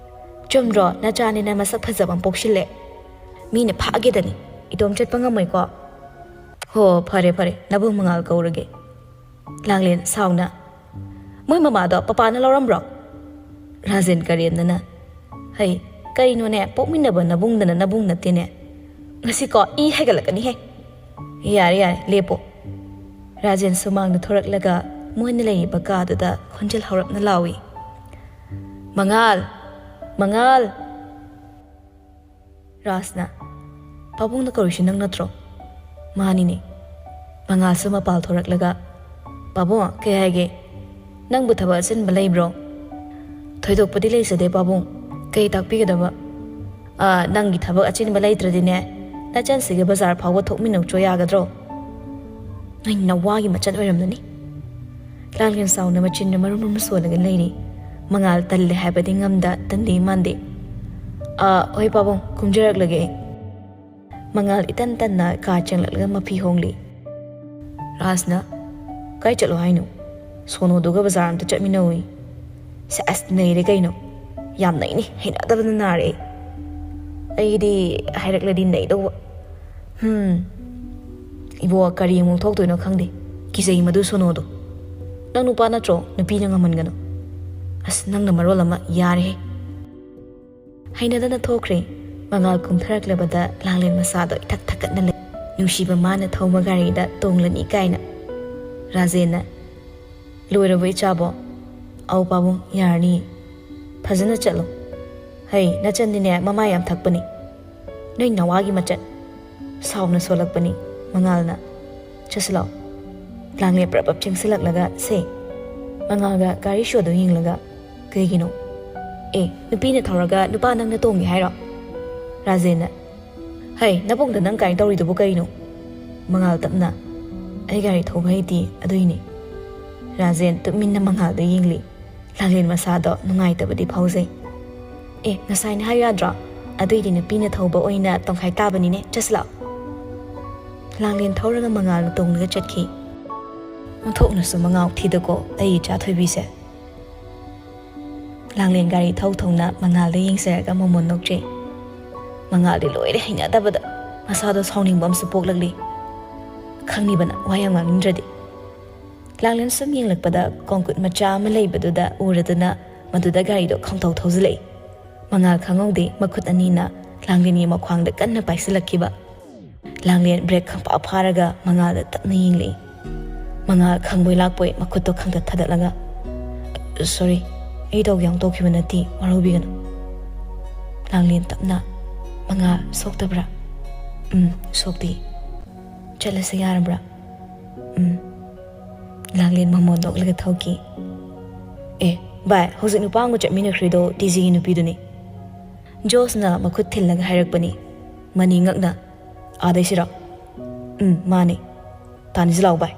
ꯆꯨꯝꯗ꯭ꯔꯣ? ꯅꯆꯥꯅꯤꯅ ꯃꯁꯛ ꯐꯖꯕ ꯑꯃ ꯄꯣꯛꯁꯤꯜꯂꯦ꯫ ꯃꯤꯅ ꯐꯥꯒꯦꯗꯅꯤ꯫ ꯏꯇꯣꯝ ꯆꯠꯄ ꯉꯝꯃꯣꯏꯀꯣ?" "ꯍꯣ, ꯐꯔꯦ, ꯐꯔꯦ, ꯅꯕꯨꯡ ꯃꯉꯥꯜ ꯀꯧꯔꯒꯦ꯫" ꯂꯥꯡꯂꯦꯟ ꯁꯥꯎꯅ, "ꯃꯣꯏ ꯃꯃꯥꯗꯣ ꯄꯄꯥꯅ ꯂꯧꯔꯝꯕ꯭ꯔꯣ?" ꯔꯥꯖꯦꯟ ꯀꯔꯦꯝꯅꯅ, "ꯍꯩ, ꯀꯩꯅꯣꯅꯦ, ꯄꯣꯛꯃꯤꯟꯅꯕ ꯅꯕꯨꯡꯗꯅ ꯅꯕꯨꯡ ꯅꯠꯇꯦꯅꯦ꯫ ꯉꯁꯤꯀꯣ ꯏ ꯍꯥꯏꯒꯠꯂꯛꯀꯅꯤꯍꯦ꯫ ꯌꯥꯔꯦ, ꯌꯥꯔꯦ, ꯂꯦꯞꯄꯣ꯫" ꯔꯥꯖꯦꯟ ꯁꯨꯃꯥꯡꯗ ꯊꯣꯔꯛꯂꯒ ꯃꯣꯏꯅ ꯂꯩꯔꯤꯕ ꯀꯥꯗꯨꯗ ꯈꯣꯟꯖꯦꯜ ꯍꯧꯔꯞꯅ ꯂꯥꯎꯏ, "ꯃꯉꯥꯜ! ꯃꯉꯥꯜ!" ꯔꯥꯖꯅ, "ꯄꯥꯕꯨꯡꯅ ꯀꯧꯔꯤꯁꯤ ꯅꯪ ꯅꯠꯇ꯭ꯔꯣ?" "ꯃꯥꯅꯤꯅꯦ꯫" ꯃꯉꯥꯜꯁꯨ ꯃꯄꯥꯜ ꯊꯣꯔꯛꯂꯒ, "ꯄꯥꯕꯨꯡ, ꯀꯩ ꯍꯥꯏꯒꯦ? ꯅꯪꯕꯨ ꯊꯕꯛ ꯑꯆꯤꯟꯕ ꯂꯩꯕ꯭ꯔꯣ?" "ꯊꯣꯏꯗꯣꯛꯄꯗꯤ ꯂꯩꯖꯗꯦ ꯄꯥꯕꯨꯡ꯫ ꯀꯩ ꯇꯥꯛꯄꯤꯒꯗꯕ?" "ꯑꯥ, ꯅꯪꯒꯤ ꯊꯕꯛ ꯑꯆꯤꯟꯕ ꯂꯩꯇ꯭ꯔꯗꯤꯅꯦ, ꯅꯆꯟꯁꯤꯒ ꯕꯖꯥꯔ ꯐꯥꯎꯕ ꯊꯣꯛꯃꯤꯟꯅꯧꯆꯣ, ꯌꯥꯒꯗ꯭ꯔꯣ?" "ꯅꯣꯏ ꯅꯋꯥꯒꯤ ꯃꯆꯟ ꯑꯣꯏꯔꯝꯂꯅꯤ꯫" ꯂꯥꯡꯂꯦꯟ ꯁꯥꯎꯅ ꯃꯆꯤꯟꯗ ꯃꯔꯨꯝ ꯃꯔꯨꯝ ꯁꯣꯜꯂꯒ ꯂꯩꯔꯤ꯫ ꯃꯉꯥꯜ ꯇꯜꯂꯦ ꯍꯥꯏꯕꯗꯤ ꯉꯝꯗ, ꯇꯟꯗꯦ ꯃꯥꯟꯗꯦ꯫ "ꯑꯥ, ꯍꯣꯏ ꯄꯥꯕꯨꯡ, ꯀꯨꯝꯖꯔꯛꯂꯒꯦ ꯑꯩ꯫" ꯃꯉꯥꯜ ꯏꯇꯟ ꯇꯟꯅ ꯀꯥ ꯆꯪꯂꯛꯂꯒ ꯃꯐꯤ ꯍꯣꯡꯂꯤ꯫ ꯔꯥꯖꯅ, "ꯀꯥꯏ ꯆꯠꯂꯣ ꯍꯥꯏꯅꯣ? ꯁꯣꯅꯣꯗꯨꯒ ꯕꯖꯥꯔ ꯑꯝꯇ ꯆꯠꯃꯤꯟꯅꯧꯏ꯫" "ꯁꯦꯁ, ꯅꯩꯔꯦ ꯀꯩꯅꯣ꯫ ꯌꯥꯝ ꯅꯩꯅꯤ, ꯍꯩꯅꯗꯕꯅ ꯅꯥꯔꯦ ꯑꯩ꯫ ꯑꯩꯗꯤ ꯍꯥꯏꯔꯛꯂꯗꯤ ꯅꯩꯗꯧꯕ꯫ ꯍꯝ꯫ ꯏꯕꯣ, ꯀꯔꯤ ꯑꯃꯨꯛ ꯊꯣꯛꯇꯣꯏꯅꯣ ꯈꯪꯗꯦ꯫ ꯀꯤꯖꯩ ꯃꯗꯨ ꯁꯣꯅꯣꯗꯣ꯫ ꯅꯪ ꯅꯨꯄꯥ ꯅꯠꯇ꯭ꯔꯣ? ꯅꯨꯄꯤꯅ ꯉꯝꯍꯟꯒꯅꯨ꯫ ꯑꯁ, ꯅꯪꯅ ꯃꯔꯣꯜ ꯑꯃ, ꯌꯥꯔꯦꯍꯦ꯫" ꯍꯩꯅꯗꯅ ꯊꯣꯛꯈ꯭ꯔꯦ꯫ ꯃꯉꯥꯜ ꯀꯨꯝꯊꯔꯛꯂꯕꯗ ꯂꯥꯡꯂꯦꯟ ꯃꯁꯥꯗꯣ ꯏꯊꯛ ꯊꯛꯀꯠꯅ ꯂꯩ꯫ ꯅꯨꯡꯁꯤꯕ ꯃꯥꯅ ꯊꯧꯕ ꯒꯥꯔꯤꯗ ꯇꯣꯡꯂꯅꯤ ꯀꯥꯏꯅ꯫ ꯔꯥꯖꯦꯟꯅ, "ꯂꯣꯏꯔꯕꯣ ꯏꯆꯥꯕꯣ?" "ꯑꯧ ꯄꯥꯕꯨꯡ, ꯌꯥꯔꯅꯤ꯫ ꯐꯖꯅ ꯆꯠꯂꯣ꯫" "ꯍꯩ, ꯅꯆꯟꯗꯤꯅꯦ ꯃꯃꯥ ꯌꯥꯝ ꯊꯛꯄꯅꯤ꯫ ꯅꯣꯏ ꯅꯋꯥꯒꯤ ꯃꯆꯟ꯫" ꯁꯥꯎꯅ ꯁꯣꯜꯂꯛꯄꯅꯤ ꯃꯉꯥꯜꯅ꯫ "ꯆꯠꯁꯤ ꯂꯥꯛꯑꯣ꯫" ꯂꯥꯡꯂꯦꯟ ꯄ꯭ꯔꯞ ꯄ꯭ꯔꯞ ꯆꯦꯡꯁꯤꯜꯂꯛꯂꯒ, "ꯁꯦ꯫" ꯃꯉꯥꯜꯒ ꯒꯥꯔꯤ ꯁꯣꯗꯣ ꯌꯦꯡꯂꯒ, "ꯀꯩꯒꯤꯅꯣ? ꯑꯦ, ꯅꯨꯄꯤꯅ ꯊꯧꯔꯒ ꯅꯨꯄꯥ ꯅꯪꯅ ꯇꯣꯡꯒꯦ ꯍꯥꯏꯔꯣ?" ꯔꯥꯖꯦꯟꯅ, "ꯍꯩ, ꯅꯕꯨꯡꯗ ꯅꯪ ꯀꯥꯏꯅ ꯇꯧꯔꯤꯗꯨꯕꯨ ꯀꯩꯅꯣ?" ꯃꯉꯥꯜ ꯇꯞꯅ, "ꯑꯩ ꯒꯥꯔꯤ ꯊꯧꯕ ꯍꯩꯇꯦ, ꯑꯗꯨꯏꯅꯦ꯫" ꯔꯥꯖꯦꯟ ꯇꯨꯃꯤꯟꯅ ꯃꯉꯥꯜꯗ ꯌꯦꯡꯂꯤ꯫ ꯂꯥꯡꯂꯦꯟ ꯃꯁꯥꯗꯣ ꯅꯨꯡꯉꯥꯏꯇꯕꯗꯤ ꯐꯥꯎꯖꯩ꯫ "ꯑꯦ, ꯉꯁꯥꯏꯅ ꯍꯥꯏꯌꯨ ꯌꯥꯗ꯭ꯔꯣ? ꯑꯗꯨꯏꯗꯤ ꯅꯨꯄꯤꯅ ꯊꯧꯕ ꯑꯣꯏꯅ ꯇꯪꯈꯥꯏ ꯇꯥꯕꯅꯤꯅꯦ, ꯆꯠꯁꯤ ꯂꯥꯛꯑꯣ꯫" ꯂꯥꯡꯂꯦꯟ ꯊꯧꯔꯒ ꯃꯉꯥꯜ ꯇꯣꯡꯂꯒ ꯆꯠꯈꯤ꯫ "ꯑꯣꯟꯊꯣꯛꯅꯁꯨ ꯃꯉꯥꯎ ꯊꯤꯗꯀꯣ ꯑꯩ ꯏꯆꯥ ꯊꯣꯏꯕꯤꯁꯦ꯫" ꯂꯥꯡꯂꯦꯟ ꯒꯥꯔꯤ ꯊꯧ ꯊꯧꯅ ꯃꯉꯥꯜꯗ ꯌꯦꯡꯖꯔꯒ ꯃꯃꯣꯟ ꯅꯣꯛꯆꯩ꯫ ꯃꯉꯥꯜꯗꯤ ꯂꯣꯏꯔꯦ ꯍꯩꯅꯗꯕꯗ, ꯃꯁꯥꯗꯣ ꯁꯥꯎꯅꯤꯡꯕ ꯑꯃꯁꯨ ꯄꯣꯛꯂꯛꯂꯤ꯫ ꯈꯪꯉꯤꯕꯅ ꯋꯥ ꯌꯥꯝ ꯉꯥꯡꯅꯤꯡꯗ꯭ꯔꯗꯤ꯫ ꯂꯥꯡꯂꯦꯟ ꯁꯨꯝ ꯌꯦꯡꯂꯛꯄꯗ ꯀꯣꯡꯀꯨꯠ ꯃꯆꯥ ꯑꯃ ꯂꯩꯕꯗꯨꯗ ꯎꯔꯗꯨꯅ ꯃꯗꯨꯗ ꯒꯥꯔꯤꯗꯣ ꯈꯪꯊꯧ ꯊꯧꯖꯤꯜꯂꯛꯏ꯫ ꯃꯉꯥꯜ ꯈꯪꯍꯧꯗꯦ ꯃꯈꯨꯠ ꯑꯅꯤꯅ ꯂꯥꯡꯂꯦꯟꯒꯤ ꯃꯈ꯭ꯋꯥꯡꯗ ꯀꯟꯅ ꯄꯥꯏꯁꯤꯜꯂꯛꯈꯤꯕ꯫ ꯂꯥꯡꯂꯦꯟ ꯕ꯭ꯔꯦꯛ ꯈꯪꯐꯥ ꯐꯥꯔꯒ ꯃꯉꯥꯜꯗ ꯇꯞꯅ ꯌꯦꯡꯂꯛꯏ꯫ ꯃꯉꯥꯜ ꯈꯪꯕꯣꯏ ꯂꯥꯛꯄꯣꯏ ꯃꯈꯨꯠꯇꯣ ꯈꯪꯊꯠ ꯊꯥꯗꯠꯂꯒ, "ꯁꯣꯔꯤ, ꯑꯩ ꯇꯧꯒꯦ ꯌꯥꯎꯅ ꯇꯧꯈꯤꯕ ꯅꯠꯇꯦ, ꯋꯥꯔꯧꯕꯤꯒꯅꯨ꯫" ꯂꯥꯡꯂꯦꯟ ꯇꯞꯅ, "ꯃꯉꯥꯜ, ꯁꯣꯛꯇꯕ꯭ꯔꯥ?" "ꯎꯝ, ꯁꯣꯛꯇꯦ꯫" "ꯆꯠꯂꯁꯦ ꯌꯥꯔꯕ꯭ꯔꯥ?" "ꯎꯝ꯫" ꯂꯥꯡꯂꯦꯟ ꯃꯃꯣꯟ ꯅꯣꯛꯂꯒ ꯊꯧꯈꯤ꯫ "ꯑꯦ, ꯚꯥꯏ, ꯍꯧꯖꯤꯛ ꯅꯨꯄꯥ ꯑꯃꯒ ꯆꯠꯃꯤꯟꯅꯈ꯭ꯔꯤꯗꯣ ꯇꯤ ꯖꯤꯒꯤ ꯅꯨꯄꯤꯗꯨꯅꯤ꯫" ꯖꯣꯁꯅ ꯃꯈꯨꯠ ꯊꯤꯜꯂꯒ ꯍꯥꯏꯔꯛꯄꯅꯤ꯫ ꯃꯅꯤ ꯉꯛꯅ, "ꯑꯥꯗꯩꯁꯤꯔꯣ?" "ꯎꯝ, ꯃꯥꯅꯤ꯫" "ꯇꯥꯟꯁꯤ ꯂꯥꯎ ꯚꯥꯏ꯫"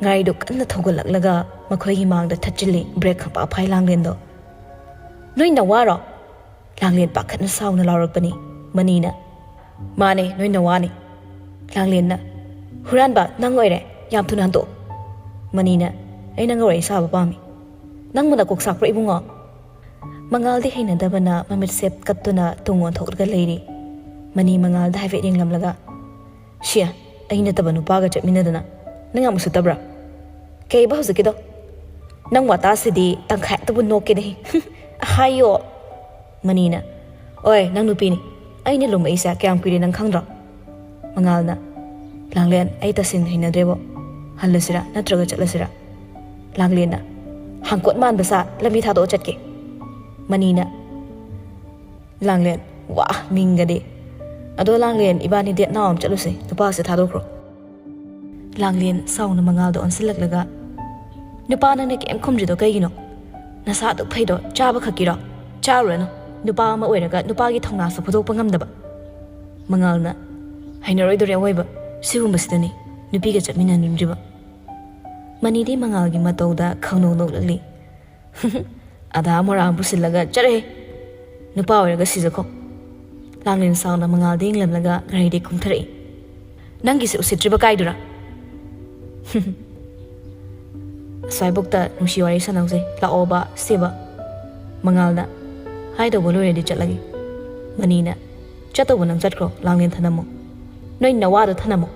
ꯒꯥꯔꯤꯗꯣ ꯀꯟꯅ ꯊꯧꯒꯠꯂꯛꯂꯒ ꯃꯈꯣꯏꯒꯤ ꯃꯥꯡꯗ ꯊꯠꯆꯤꯜꯂꯤ ꯕ꯭ꯔꯦꯛ ꯈꯪꯄꯥ ꯐꯥꯏ ꯂꯥꯡꯂꯦꯟꯗꯣ꯫ "ꯅꯣꯏ ꯅꯋꯥꯔꯣ?" ꯂꯥꯡꯂꯦꯟ ꯄꯥꯈꯠꯅ ꯁꯥꯎꯅ ꯂꯥꯎꯔꯛꯄꯅꯤ꯫ ꯃꯅꯤꯅ, "ꯃꯥꯅꯦ, ꯅꯣꯏ ꯅꯋꯥꯅꯦ꯫" ꯂꯥꯡꯂꯦꯟꯅ, "ꯍꯨꯔꯥꯟꯕ, ꯅꯪ ꯑꯣꯏꯔꯦ꯫ ꯌꯥꯝ ꯊꯨꯅ ꯍꯟꯗꯣꯛꯑꯣ꯫" ꯃꯅꯤꯅ, "ꯑꯩ ꯅꯪꯒ ꯋꯥꯔꯤ ꯁꯥꯕ ꯄꯥꯝꯃꯤ꯫" "ꯅꯪꯕꯨ ꯅꯀꯣꯛ ꯆꯥꯛꯄ꯭ꯔꯣ ꯏꯕꯨꯡꯉꯣ?" ꯃꯉꯥꯜꯗꯤ ꯍꯩꯅꯗꯕꯅ ꯃꯃꯤꯠꯁꯦ ꯀꯠꯇꯨꯅ ꯇꯨꯡ ꯑꯣꯟꯊꯣꯛꯂꯒ ꯂꯩꯔꯤ꯫ ꯃꯅꯤ ꯃꯉꯥꯜꯗ ꯍꯥꯏꯐꯦꯠ ꯌꯦꯡꯂꯝꯂꯒ, "ꯁꯤ, ꯑꯩ ꯅꯠꯇꯕ ꯅꯨꯄꯥꯒ ꯆꯠꯃꯤꯟꯅꯗꯅ ꯅꯪ ꯌꯥꯝ ꯎꯁꯤꯠꯇꯕ꯭ꯔꯥ?" "ꯀꯩꯕ ꯍꯧꯖꯤꯛꯀꯤꯗꯣ? ꯅꯪ ꯋꯥꯇꯥꯁꯤꯗꯤ ꯇꯪꯈꯥꯏ ꯑꯃꯇꯕꯨ ꯅꯣꯛꯀꯦꯅꯦ꯫" "ꯍꯥꯏꯌꯣ꯫" ꯃꯅꯤꯅ, "ꯑꯣꯏ, ꯅꯪ ꯅꯨꯄꯤꯅꯤ꯫ ꯑꯩꯅ ꯂꯨꯝꯃꯛꯏꯁꯦ ꯀꯌꯥꯝ ꯀꯨꯏꯔꯦ ꯅꯪ ꯈꯪꯗ꯭ꯔꯣ?" ꯃꯉꯥꯜꯅ, "ꯂꯥꯡꯂꯦꯟ, ꯑꯩ ꯇꯁꯦꯡꯅ ꯍꯩꯅꯗ꯭ꯔꯦꯕꯣ꯫ ꯍꯜꯂꯁꯤꯔꯥ ꯅꯠꯇ꯭ꯔꯒ ꯆꯠꯂꯁꯤꯔꯥ?" ꯂꯥꯡꯂꯦꯟꯅ, "ꯍꯥꯡꯀꯣꯠ ꯃꯥꯟꯕ ꯁꯥ, ꯂꯝꯕꯤ ꯊꯥꯗꯣꯛꯑ ꯆꯠꯀꯦ꯫" ꯃꯅꯤꯅ, "ꯂꯥꯡꯂꯦꯟ, ꯋꯥ, ꯃꯤꯡꯒꯗꯤ꯫ ꯑꯗꯣ ꯂꯥꯡꯂꯦꯟ, ꯏꯕꯥꯅꯤ ꯗꯦꯠ ꯅꯥꯎ ꯑꯃ ꯆꯠꯂꯨꯁꯦ, ꯅꯨꯄꯥꯁꯦ ꯊꯥꯗꯣꯛꯈ꯭ꯔꯣ꯫" ꯂꯥꯡꯂꯦꯟ ꯁꯥꯎꯅ ꯃꯉꯥꯜꯗ ꯑꯣꯟꯁꯤꯜꯂꯛꯂꯒ, "ꯅꯨꯄꯥ ꯅꯪꯅ ꯀꯩꯝ ꯈꯨꯝꯗ꯭ꯔꯤꯗꯣ ꯀꯩꯒꯤꯅꯣ? ꯅꯁꯥ ꯑꯗꯨꯛ ꯐꯩꯗꯣ ꯆꯥꯕ ꯈꯛꯀꯤꯔꯣ? ꯆꯥꯔꯨꯔꯅꯨ꯫ ꯅꯨꯄꯥ ꯑꯃ ꯑꯣꯏꯔꯒ ꯅꯨꯄꯥꯒꯤ ꯊꯧꯅꯥꯁꯨ ꯐꯨꯗꯣꯛꯄ ꯉꯝꯗꯕ꯫" ꯃꯉꯥꯜꯅ, "ꯍꯩꯅꯔꯣꯏꯗꯣꯔꯦ ꯑꯋꯣꯏꯕ, ꯁꯤꯒꯨꯝꯕꯁꯤꯗꯅꯤ ꯅꯨꯄꯤꯒ ꯆꯠꯃꯤꯟꯅꯅꯤꯡꯗ꯭ꯔꯤꯕ꯫" ꯃꯅꯤꯗꯤ ꯃꯉꯥꯜꯒꯤ ꯃꯇꯧꯗ ꯈꯪꯅꯣꯛ ꯅꯣꯛꯂꯛꯂꯤ꯫ "ꯑꯗꯥ ꯃꯣꯔꯥ ꯑꯃ ꯄꯨꯁꯤꯜꯂꯒ ꯆꯠꯂꯍꯦ, ꯅꯨꯄꯥ ꯑꯣꯏꯔꯒ ꯁꯤꯖꯈꯣ꯫" ꯂꯥꯡꯂꯦꯟ ꯁꯥꯎꯅ ꯃꯉꯥꯜꯗ ꯌꯦꯡꯂꯝꯂꯒ ꯒꯥꯔꯤꯗꯒꯤ ꯀꯨꯝꯊꯔꯛꯏ꯫ "ꯅꯪꯒꯤꯁꯦ ꯎꯁꯤꯠꯇ꯭ꯔꯤꯕ ꯀꯥꯏꯗꯨꯔꯥ?" "ꯑꯁ꯭ꯋꯥꯏꯕꯨꯛꯇ ꯅꯨꯡꯁꯤ ꯋꯥꯔꯤ ꯁꯥꯟꯅꯧꯁꯦ, ꯂꯥꯛꯑꯣꯕ ꯁꯤꯕ꯫" ꯃꯉꯥꯜꯅ, "ꯍꯥꯏꯗꯧꯕ ꯂꯣꯏꯔꯗꯤ ꯆꯠꯂꯒꯦ꯫" ꯃꯅꯤꯅ, "ꯆꯠꯇꯧꯕ ꯅꯪ ꯆꯠꯈ꯭ꯔꯣ, ꯂꯥꯡꯂꯦꯟ ꯊꯅꯝꯃꯣ꯫ ꯅꯣꯏ ꯅꯋꯥꯗꯣ ꯊꯅꯝꯃꯣ꯫"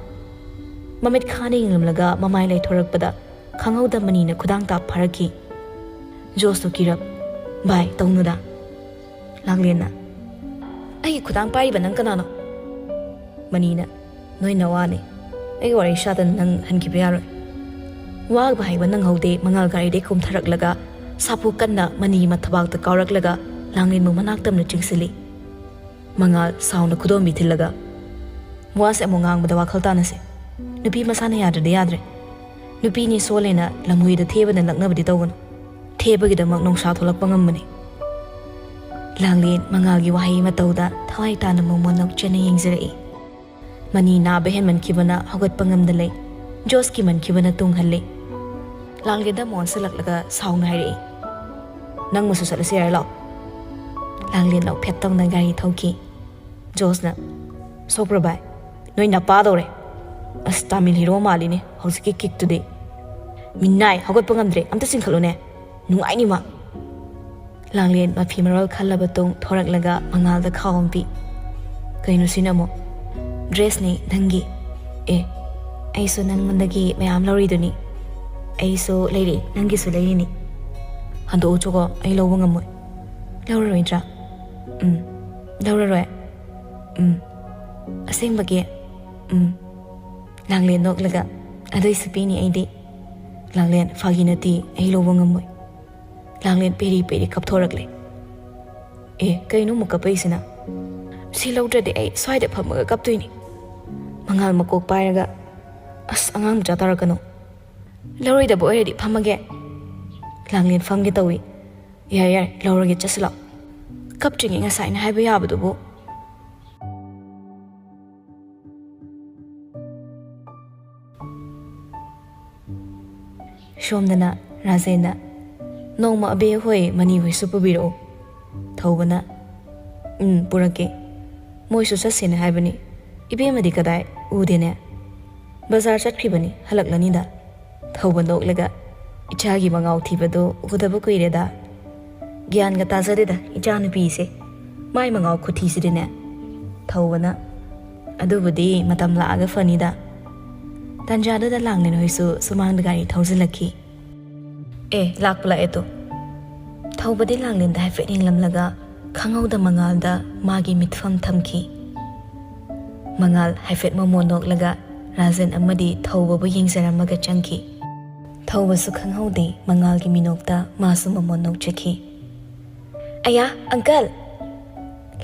ꯃꯃꯤꯠ ꯈꯥꯅ ꯌꯦꯡꯂꯝꯂꯒ ꯃꯃꯥꯏ ꯂꯩꯊꯣꯔꯛꯄꯗ ꯈꯪꯍꯧꯗ ꯃꯅꯤꯅ ꯈꯨꯗꯥꯡ ꯇꯥꯞ ꯐꯥꯔꯛꯈꯤ꯫ ꯖꯣꯁꯇꯣ ꯀꯤꯔꯞ, "ꯚꯥꯏ, ꯇꯧꯅꯨꯗ꯫" ꯂꯥꯡꯂꯦꯟꯅ, "ꯑꯩꯒꯤ ꯈꯨꯗꯥꯡ ꯄꯥꯏꯔꯤꯕ ꯅꯪ ꯀꯅꯥꯅꯣ?" ꯃꯅꯤꯅ, "ꯅꯣꯏ ꯅꯋꯥꯅꯦ꯫ ꯑꯩꯒꯤ ꯋꯥꯔꯤ ꯁꯥꯗꯅ ꯅꯪ ꯍꯟꯈꯤꯕ ꯌꯥꯔꯣꯏ꯫" ꯋꯥꯕ ꯍꯥꯏꯕ ꯅꯪꯍꯧꯗꯦ, ꯃꯉꯥꯜ ꯒꯥꯔꯤꯗꯩ ꯀꯨꯝꯊꯔꯛꯂꯒ ꯁꯥꯐꯨ ꯀꯟꯅ ꯃꯅꯤ ꯃꯊꯕꯥꯛꯇ ꯀꯥꯎꯔꯛꯂꯒ ꯂꯥꯡꯂꯦꯟꯕꯨ ꯃꯅꯥꯛ ꯇꯝꯅ ꯆꯤꯡꯁꯤꯜꯂꯤ꯫ ꯃꯉꯥꯜ ꯁꯥꯎꯅ ꯈꯨꯗꯣꯝꯕꯤ ꯊꯤꯜꯂꯒ, "ꯋꯥꯁꯦ ꯑꯃꯨꯛ ꯉꯥꯡꯕꯗ ꯋꯥꯈꯜ ꯇꯥꯅꯁꯦ꯫ ꯅꯨꯄꯤ ꯃꯁꯥꯅ ꯌꯥꯗ꯭ꯔꯗꯤ ꯌꯥꯗ꯭ꯔꯦ꯫ ꯅꯨꯄꯤꯅꯤ ꯁꯣꯜꯂꯦꯅ ꯂꯝꯍꯨꯏꯗ ꯊꯦꯕꯅ ꯂꯛꯅꯕꯗꯤ ꯇꯧꯒꯅꯨ꯫ ꯊꯦꯕꯒꯤꯗꯃꯛ ꯅꯣꯡꯁꯥ ꯊꯣꯛꯂꯛꯄ ꯉꯝꯕꯅꯤ꯫" ꯂꯥꯡꯂꯦꯟ ꯃꯉꯥꯜꯒꯤ ꯋꯥꯍꯩ ꯃꯇꯧꯗ ꯊꯋꯥꯏ ꯇꯥꯅ ꯃꯣꯃꯣꯟ ꯅꯣꯛꯆꯅ ꯌꯦꯡꯖꯔꯛꯏ꯫ ꯃꯅꯤ ꯅꯥꯕ ꯍꯦꯟꯃꯟꯈꯤꯕꯅ ꯍꯧꯒꯠꯄ ꯉꯝꯗ ꯂꯩ꯫ ꯖꯣꯁꯀꯤ ꯃꯟꯈꯤꯕꯅ ꯇꯨꯡꯍꯜꯂꯤ꯫ ꯂꯥꯡꯂꯦꯟꯗ ꯑꯃꯨꯛ ꯑꯣꯟꯁꯤꯜꯂꯛꯂꯒ ꯁꯥꯎꯅ ꯍꯥꯏꯔꯛꯏ, "ꯅꯪ ꯃꯁꯨ ꯆꯠꯂꯁꯤ ꯍꯥꯏꯔ ꯂꯥꯛꯑꯣ꯫" ꯂꯥꯡꯂꯦꯟ ꯅꯣꯛꯐꯦꯠ ꯇꯧꯅ ꯒꯥꯔꯤ ꯊꯧꯈꯤ꯫ ꯖꯣꯁꯅ, "ꯁꯣꯛꯄ꯭ꯔꯣ ꯚꯥꯏ? ꯅꯣꯏ ꯅꯄꯥꯗꯧꯔꯦ꯫ ꯑꯁ, ꯇꯥꯃꯤꯜ ꯍꯤꯔꯣ ꯃꯥꯜꯂꯤꯅꯦ ꯍꯧꯖꯤꯛꯀꯤ ꯀꯤꯛꯇꯨꯗꯤ꯫ ꯃꯤꯅꯥꯏ, ꯍꯧꯒꯠꯄ ꯉꯝꯗ꯭ꯔꯦ, ꯑꯝꯇ ꯆꯤꯡꯈꯠꯂꯨꯅꯦ꯫ ꯅꯨꯡꯉꯥꯏꯅꯤ ꯃꯥ꯫" ꯂꯥꯡꯂꯦꯟ ꯃꯐꯤ ꯃꯔꯣꯜ ꯈꯜꯂꯕ ꯇꯨꯡ ꯊꯣꯔꯛꯂꯒ ꯃꯉꯥꯜꯗ ꯈꯥꯎ ꯑꯃ ꯄꯤ꯫ "ꯀꯩꯅꯣ ꯁꯤꯅ ꯑꯃꯨꯛ?" "ꯗ꯭ꯔꯦꯁꯅꯤ ꯅꯪꯒꯤ꯫" "ꯑꯦ, ꯑꯩꯁꯨ ꯅꯪꯉꯣꯟꯗꯒꯤ ꯃꯌꯥꯝ ꯂꯧꯔꯤꯗꯨꯅꯤ꯫ ꯑꯩꯁꯨ ꯂꯩꯔꯤ, ꯅꯪꯒꯤꯁꯨ ꯂꯩꯔꯤꯅꯤ꯫" "ꯍꯟꯗꯣꯛꯎ ꯆꯣꯀꯣ, ꯑꯩ ꯂꯧꯕ ꯉꯝꯃꯣꯏ꯫" "ꯂꯧꯔꯔꯣꯏꯗ꯭ꯔꯥ?" "ꯎꯝ, ꯂꯧꯔꯔꯣꯏ꯫" "ꯎꯝ, ꯑꯁꯦꯡꯕꯒꯤ?" "ꯎꯝ꯫" ꯂꯥꯡꯂꯦꯟ ꯅꯣꯛꯂꯒ, "ꯑꯗꯨꯏꯁꯨ ꯄꯤꯅꯤ ꯑꯩꯗꯤ꯫" ꯂꯥꯡꯂꯦꯟ, "ꯐꯥꯒꯤ ꯅꯠꯇꯦ, ꯑꯩ ꯂꯧꯕ ꯉꯝꯃꯣꯏ꯫" ꯂꯥꯡꯂꯦꯟ ꯄꯦꯔꯤ ꯄꯦꯔꯤ ꯀꯞꯊꯣꯔꯛꯂꯦ꯫ "ꯑꯦ, ꯀꯩꯅꯣ ꯑꯃꯨꯛ ꯀꯞꯄꯛꯏꯁꯤꯅ? ꯁꯤ ꯂꯧꯗ꯭ꯔꯗꯤ ꯑꯩ ꯁ꯭ꯋꯥꯏꯗ ꯐꯝꯃꯒ ꯀꯞꯇꯣꯏꯅꯤ꯫" ꯃꯉꯥꯜ ꯃꯀꯣꯛ ꯄꯥꯏꯔꯒ, "ꯑꯁ, ꯑꯉꯥꯡ ꯃꯆꯥ ꯇꯥꯔꯛꯀꯅꯨ꯫" "ꯂꯧꯔꯣꯏꯗꯕ ꯑꯣꯏꯔꯗꯤ ꯐꯝꯃꯒꯦ꯫" ꯂꯥꯡꯂꯦꯟ ꯐꯝꯒꯦ ꯇꯧꯏ꯫ "ꯌꯥꯔꯦ, ꯌꯥꯔꯦ, ꯂꯧꯔꯒꯦ, ꯆꯠꯁꯤ ꯂꯥꯛꯑꯣ꯫ ꯀꯞꯇ꯭ꯔꯤꯉꯩ ꯉꯁꯥꯏꯅ ꯍꯥꯏꯕ ꯌꯥꯕꯗꯨꯕꯨ꯫" ꯁꯣꯝꯗꯅ ꯔꯥꯖꯦꯟꯅ, "ꯅꯣꯡꯃ ꯑꯕꯦ ꯍꯣꯏ, ꯃꯅꯤ ꯍꯣꯏꯁꯨ ꯄꯨꯕꯤꯔꯛꯎ"꯫ ꯊꯧꯕꯅ, "ꯎꯝ, ꯄꯨꯔꯛꯀꯦ꯫ ꯃꯣꯏꯁꯨ ꯆꯠꯁꯦꯅ ꯍꯥꯏꯕꯅꯤ꯫ ꯏꯕꯦꯝꯃꯗꯤ ꯀꯗꯥꯏ? ꯎꯗꯦꯅꯦ꯫ ꯕꯖꯥꯔ ꯆꯠꯈ꯭ꯔꯤꯕꯅꯤ, ꯍꯜꯂꯛꯂꯅꯤꯗ"꯫ ꯊꯧꯕ ꯅꯣꯛꯂꯒ, "ꯏꯆꯥꯒꯤ ꯃꯉꯥꯎ ꯊꯤꯕꯗꯣ ꯎꯗꯕ ꯀꯨꯏꯔꯦꯗ꯫ ꯒ꯭ꯌꯥꯟꯒ ꯇꯥꯖꯗꯦꯗ ꯏꯆꯥꯅꯨꯄꯤꯁꯦ꯫ ꯃꯥꯏ ꯃꯉꯥꯎ ꯈꯨꯊꯤꯁꯤꯗꯤꯅꯦ"꯫ ꯊꯧꯕꯅ, "ꯑꯗꯨꯕꯨꯗꯤ ꯃꯇꯝ ꯂꯥꯛꯑꯒ ꯐꯅꯤꯗ"꯫ ꯇꯟꯖꯥꯗꯨꯗ ꯂꯥꯡꯂꯦꯟ ꯍꯣꯏꯁꯨ ꯁꯨꯃꯥꯡꯗ ꯒꯥꯔꯤ ꯊꯧꯖꯤꯜꯂꯛꯈꯤ꯫ "ꯑꯦ, ꯂꯥꯛꯄ ꯂꯥꯛꯑꯦ ꯇꯣ"꯫ ꯊꯧꯕꯗꯤ ꯂꯥꯡꯂꯦꯟꯗ ꯍꯥꯏꯐꯦꯠ ꯌꯦꯡꯂꯝꯂꯒ ꯈꯪꯍꯧꯗ ꯃꯉꯥꯜꯗ ꯃꯥꯒꯤ ꯃꯤꯠꯐꯝ ꯊꯝꯈꯤ꯫ ꯃꯉꯥꯜ ꯍꯥꯏꯐꯦꯠ ꯃꯃꯣꯟ ꯅꯣꯛꯂꯒ ꯔꯥꯖꯦꯟ ꯑꯃꯗꯤ ꯊꯧꯕꯕꯨ ꯌꯦꯡꯖꯔꯝꯃꯒ ꯆꯪꯈꯤ꯫ ꯊꯧꯕꯁꯨ ꯈꯪꯍꯧꯗꯦ ꯃꯉꯥꯜꯒꯤ ꯃꯤꯅꯣꯛꯇ ꯃꯥꯁꯨ ꯃꯃꯣꯟ ꯅꯣꯛꯆꯈꯤ꯫ "ꯑꯌꯥ, ꯑꯪꯀꯜ!"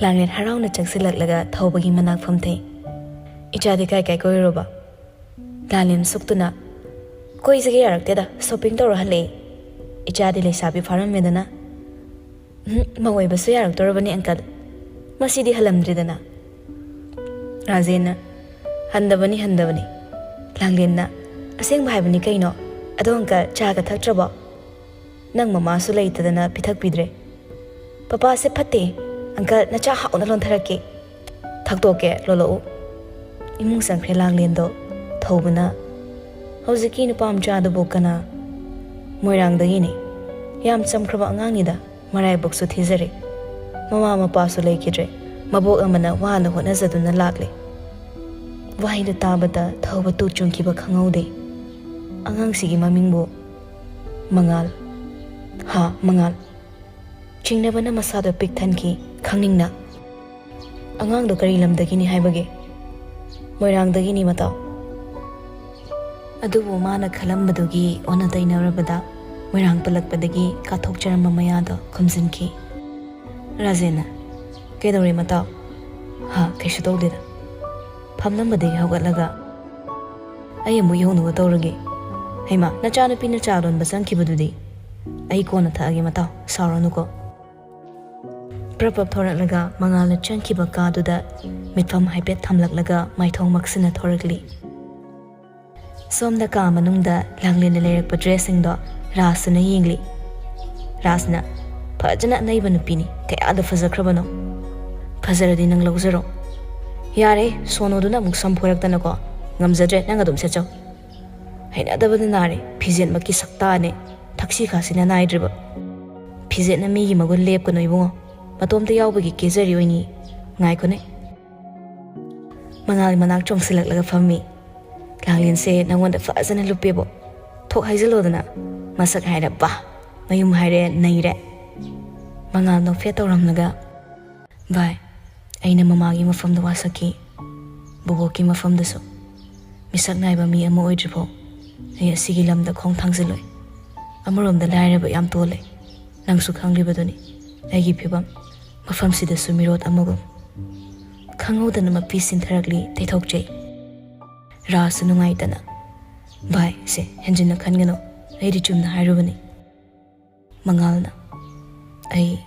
ꯂꯥꯡꯂꯦꯟ ꯍꯔꯥꯎꯅ ꯆꯪꯁꯤꯜꯂꯛꯂꯒ ꯊꯧꯕꯒꯤ ꯃꯅꯥꯛ ꯐꯝꯊꯩ꯫ "ꯏꯆꯥꯗꯤ ꯀꯥꯏ ꯀꯥꯏ ꯀꯣꯏꯔꯨꯔꯕ?" ꯂꯥꯡꯂꯦꯟ ꯁꯨꯛꯇꯨꯅ, "ꯀꯣꯏꯖꯒꯦ ꯌꯥꯔꯛꯇꯦꯗ, ꯁꯣꯄꯤꯡ ꯇꯧꯔ ꯍꯜꯂꯛꯑꯦ꯫ ꯏꯆꯥꯗꯤ ꯂꯩꯁꯥꯕꯤ ꯐꯥꯔꯝꯃꯦꯗꯅ"꯫ "ꯎꯝ, ꯃꯧ ꯑꯣꯏꯕꯁꯨ ꯌꯥꯔꯛꯇꯣꯔꯕꯅꯤ, ꯑꯪꯀꯜ꯫ ꯃꯁꯤꯗꯤ ꯍꯜꯂꯝꯗ꯭ꯔꯤꯗꯅ"꯫ ꯔꯥꯖꯦꯟꯅ, "ꯍꯟꯗꯕꯅꯤ, ꯍꯟꯗꯕꯅꯤ"꯫ ꯂꯥꯡꯂꯦꯟꯅ, "ꯑꯁꯦꯡꯕ ꯍꯥꯏꯕꯅꯤ ꯀꯩꯅꯣ꯫ ꯑꯗꯣ, ꯑꯪꯀꯜ, ꯆꯥꯒ ꯊꯛꯇ꯭ꯔꯕꯣ? ꯅꯪ ꯃꯃꯥꯁꯨ ꯂꯩꯇꯗꯅ ꯄꯤꯊꯛꯄꯤꯗ꯭ꯔꯦ꯫ ꯄꯄꯥꯁꯦ ꯐꯠꯇꯦ꯫ ꯑꯪꯀꯜ, ꯅꯆꯥ ꯍꯥꯎꯅ ꯂꯣꯟꯊꯔꯛꯀꯦ"꯫ "ꯊꯛꯇꯣꯛꯀꯦ, ꯂꯣꯜꯂꯛꯎ"꯫ ꯏꯃꯨꯡ ꯆꯪꯈ꯭ꯔꯦ ꯂꯥꯡꯂꯦꯟꯗꯣ꯫ ꯊꯧꯕꯅ, "ꯍꯧꯖꯤꯛꯀꯤ ꯅꯨꯄꯥ ꯃꯆꯥꯗꯨꯕꯨ ꯀꯅꯥ?" "ꯃꯣꯏꯔꯥꯡꯗꯒꯤꯅꯤ꯫ ꯌꯥꯝ ꯆꯝꯈ꯭ꯔꯕ ꯑꯉꯥꯡꯅꯤꯗ, ꯃꯔꯥꯏꯕꯛꯁꯨ ꯊꯤꯖꯔꯦ꯫ ꯃꯃꯥ ꯃꯄꯥꯁꯨ ꯂꯩꯈꯤꯗ꯭ꯔꯦ꯫ ꯃꯕꯣꯛ ꯑꯃꯅ ꯋꯥꯅ ꯍꯣꯠꯅꯖꯗꯨꯅ ꯂꯥꯛꯂꯦ"꯫ ꯋꯥꯍꯩꯗꯨ ꯇꯥꯕꯗ ꯊꯧꯕ ꯇꯨ ꯆꯨꯡꯈꯤꯕ ꯈꯪꯍꯧꯗꯦ꯫ ꯑꯉꯥꯡꯁꯤꯒꯤ ꯃꯃꯤꯡꯕꯨ ꯃꯉꯥꯜ꯫ ꯍꯥ, ꯃꯉꯥꯜ꯫ ꯆꯤꯡꯅꯕꯅ ꯃꯁꯥꯗꯣ ꯄꯤꯛ ꯊꯟꯈꯤ, ꯈꯪꯅꯤꯡꯅ꯫ "ꯑꯉꯥꯡꯗꯣ ꯀꯔꯤ ꯂꯝꯗꯒꯤꯅꯤ ꯍꯥꯏꯕꯒꯦ?" "ꯃꯣꯏꯔꯥꯡꯗꯒꯤꯅꯤ, ꯃꯇꯥꯎ"꯫ ꯑꯗꯨꯕꯨ ꯃꯥꯅ ꯈꯜꯂꯝꯕꯗꯨꯒꯤ ꯑꯣꯟꯅ ꯇꯩꯅꯔꯕꯗ ꯃꯣꯏꯔꯥꯡ ꯄꯜꯂꯛꯄꯗꯒꯤ ꯀꯥꯊꯣꯛꯆꯔꯝꯕ ꯃꯌꯥꯗꯣ ꯈꯨꯝꯖꯤꯟꯈꯤ꯫ ꯔꯥꯖꯦꯟꯅ, "ꯀꯩꯗꯧꯔꯦ, ꯃꯇꯥꯎ?" "ꯍꯥ, ꯀꯩꯁꯨ ꯇꯧꯗꯦꯗ"꯫ ꯐꯝꯂꯝꯕꯗꯒꯤ ꯍꯧꯒꯠꯂꯒ, "ꯑꯩ ꯑꯃꯨꯛ ꯌꯧꯅꯕ ꯇꯧꯔꯒꯦ꯫ ꯍꯩꯃꯥ, ꯅꯆꯥꯅꯨꯄꯤꯅ ꯆꯥ ꯂꯣꯟꯕ ꯆꯪꯈꯤꯕꯗꯨꯗꯤ? ꯑꯩ ꯀꯣꯟꯅ ꯊꯛꯑꯒꯦ, ꯃꯇꯥꯎ, ꯁꯥꯎꯔꯅꯨꯀꯣ"꯫ ꯄ꯭ꯔꯞ ꯄ꯭ꯔꯞ ꯊꯣꯔꯛꯂꯒ ꯃꯉꯥꯜꯅ ꯆꯪꯈꯤꯕ ꯀꯥꯗꯨꯗ ꯃꯤꯠꯐꯝ ꯍꯥꯏꯐꯦꯠ ꯊꯝꯂꯛꯂꯒ ꯃꯥꯏꯊꯣꯡ ꯃꯛꯁꯤꯟꯅ ꯊꯣꯔꯛꯂꯤ꯫ ꯁꯣꯝꯗ ꯀꯥ ꯃꯅꯨꯡꯗ ꯂꯥꯡꯂꯦꯟꯅ ꯂꯩꯔꯛꯄ ꯗ꯭ꯔꯦꯁꯁꯤꯡꯗꯣ ꯔꯥꯖꯅ ꯌꯦꯡꯂꯤ꯫ ꯔꯥꯖꯅ, "ꯐꯖꯅ ꯑꯅꯩꯕ ꯅꯨꯄꯤꯅꯤ, ꯀꯌꯥꯗ ꯐꯖꯈ꯭ꯔꯕꯅꯣ? ꯐꯖꯔꯗꯤ ꯅꯪ ꯂꯧꯖꯔꯣ꯫" "ꯌꯥꯔꯦ, ꯁꯣꯅꯣꯗꯨꯅ ꯑꯃꯨꯛ ꯁꯝ ꯐꯣꯏꯔꯛꯇꯅꯀꯣ꯫ ꯉꯝꯖꯗ꯭ꯔꯦ, ꯅꯪ ꯑꯗꯨꯝ ꯁꯦꯠꯆꯧ꯫" ꯍꯩꯅꯗꯕꯅ ꯅꯥꯔꯦ, ꯐꯤꯖꯦꯠꯃꯛꯀꯤ ꯁꯛꯇꯥꯅꯦ, ꯊꯛꯁꯤ ꯈꯥꯁꯤꯅ ꯅꯥꯏꯗ꯭ꯔꯤꯕ꯫ ꯐꯤꯖꯦꯠꯅ ꯃꯤꯒꯤ ꯃꯒꯨꯟ ꯂꯦꯞꯀꯅꯨ ꯏꯕꯨꯡꯉꯣ, ꯃꯇꯣꯝꯇ ꯌꯥꯎꯕꯒꯤ ꯀꯦꯖꯔꯤ ꯑꯣꯏꯅꯤ꯫ ꯉꯥꯏꯈꯣꯅꯦ꯫ ꯃꯉꯥꯜ ꯃꯅꯥꯛ ꯆꯣꯡꯁꯤꯜꯂꯛꯂꯒ ꯐꯝꯃꯤ꯫ "ꯂꯥꯡꯂꯦꯟꯁꯦ ꯅꯪꯉꯣꯟꯗ ꯐꯖꯅ ꯂꯨꯞꯄꯦꯕꯣ꯫ ꯊꯣꯛ ꯍꯥꯏꯖꯤꯜꯂꯣꯗꯅ꯫ ꯃꯁꯛ ꯍꯥꯏꯔꯦ ꯕꯥ, ꯃꯌꯨꯝ ꯍꯥꯏꯔꯦ ꯅꯩꯔꯦ꯫" ꯃꯉꯥꯜ ꯅꯣꯛꯐꯦꯠ ꯇꯧꯔꯝꯂꯒ, "ꯚꯥꯏ, ꯑꯩꯅ ꯃꯃꯥꯒꯤ ꯃꯐꯝꯗ ꯋꯥꯁꯛꯈꯤ, ꯕꯣꯕꯣꯛꯀꯤ ꯃꯐꯝꯗꯁꯨ꯫ ꯃꯤꯁꯛ ꯅꯥꯏꯕ ꯃꯤ ꯑꯃ ꯑꯣꯏꯗ꯭ꯔꯤꯐꯥꯎ ꯑꯩ ꯑꯁꯤꯒꯤ ꯂꯝꯗ ꯈꯣꯡ ꯊꯥꯡꯖꯤꯜꯂꯣꯏ꯫ ꯑꯃꯔꯣꯝꯗ ꯂꯥꯏꯔꯕ ꯌꯥꯝ ꯇꯣꯜꯂꯦ꯫ ꯅꯪꯁꯨ ꯈꯪꯂꯤꯕꯗꯨꯅꯤ ꯑꯩꯒꯤ ꯐꯤꯕꯝ꯫ ꯃꯐꯝꯁꯤꯗꯁꯨ ꯃꯤꯔꯣꯠ ꯑꯃꯒꯨꯝ꯫" ꯈꯪꯍꯧꯗꯅ ꯃꯄꯤ ꯁꯤꯟꯊꯔꯛꯂꯤ ꯇꯩꯊꯣꯛꯆꯩ꯫ ꯔꯥꯁꯁꯨ ꯅꯨꯡꯉꯥꯏꯇꯅ, "ꯚꯥꯏ, ꯁꯦ ꯍꯦꯟꯖꯤꯟꯅ ꯈꯟꯒꯅꯨ, ꯑꯩꯗꯤ ꯆꯨꯝꯅ ꯍꯥꯏꯔꯨꯕꯅꯤ꯫" ꯃꯉꯥꯜꯅ, "ꯑꯩ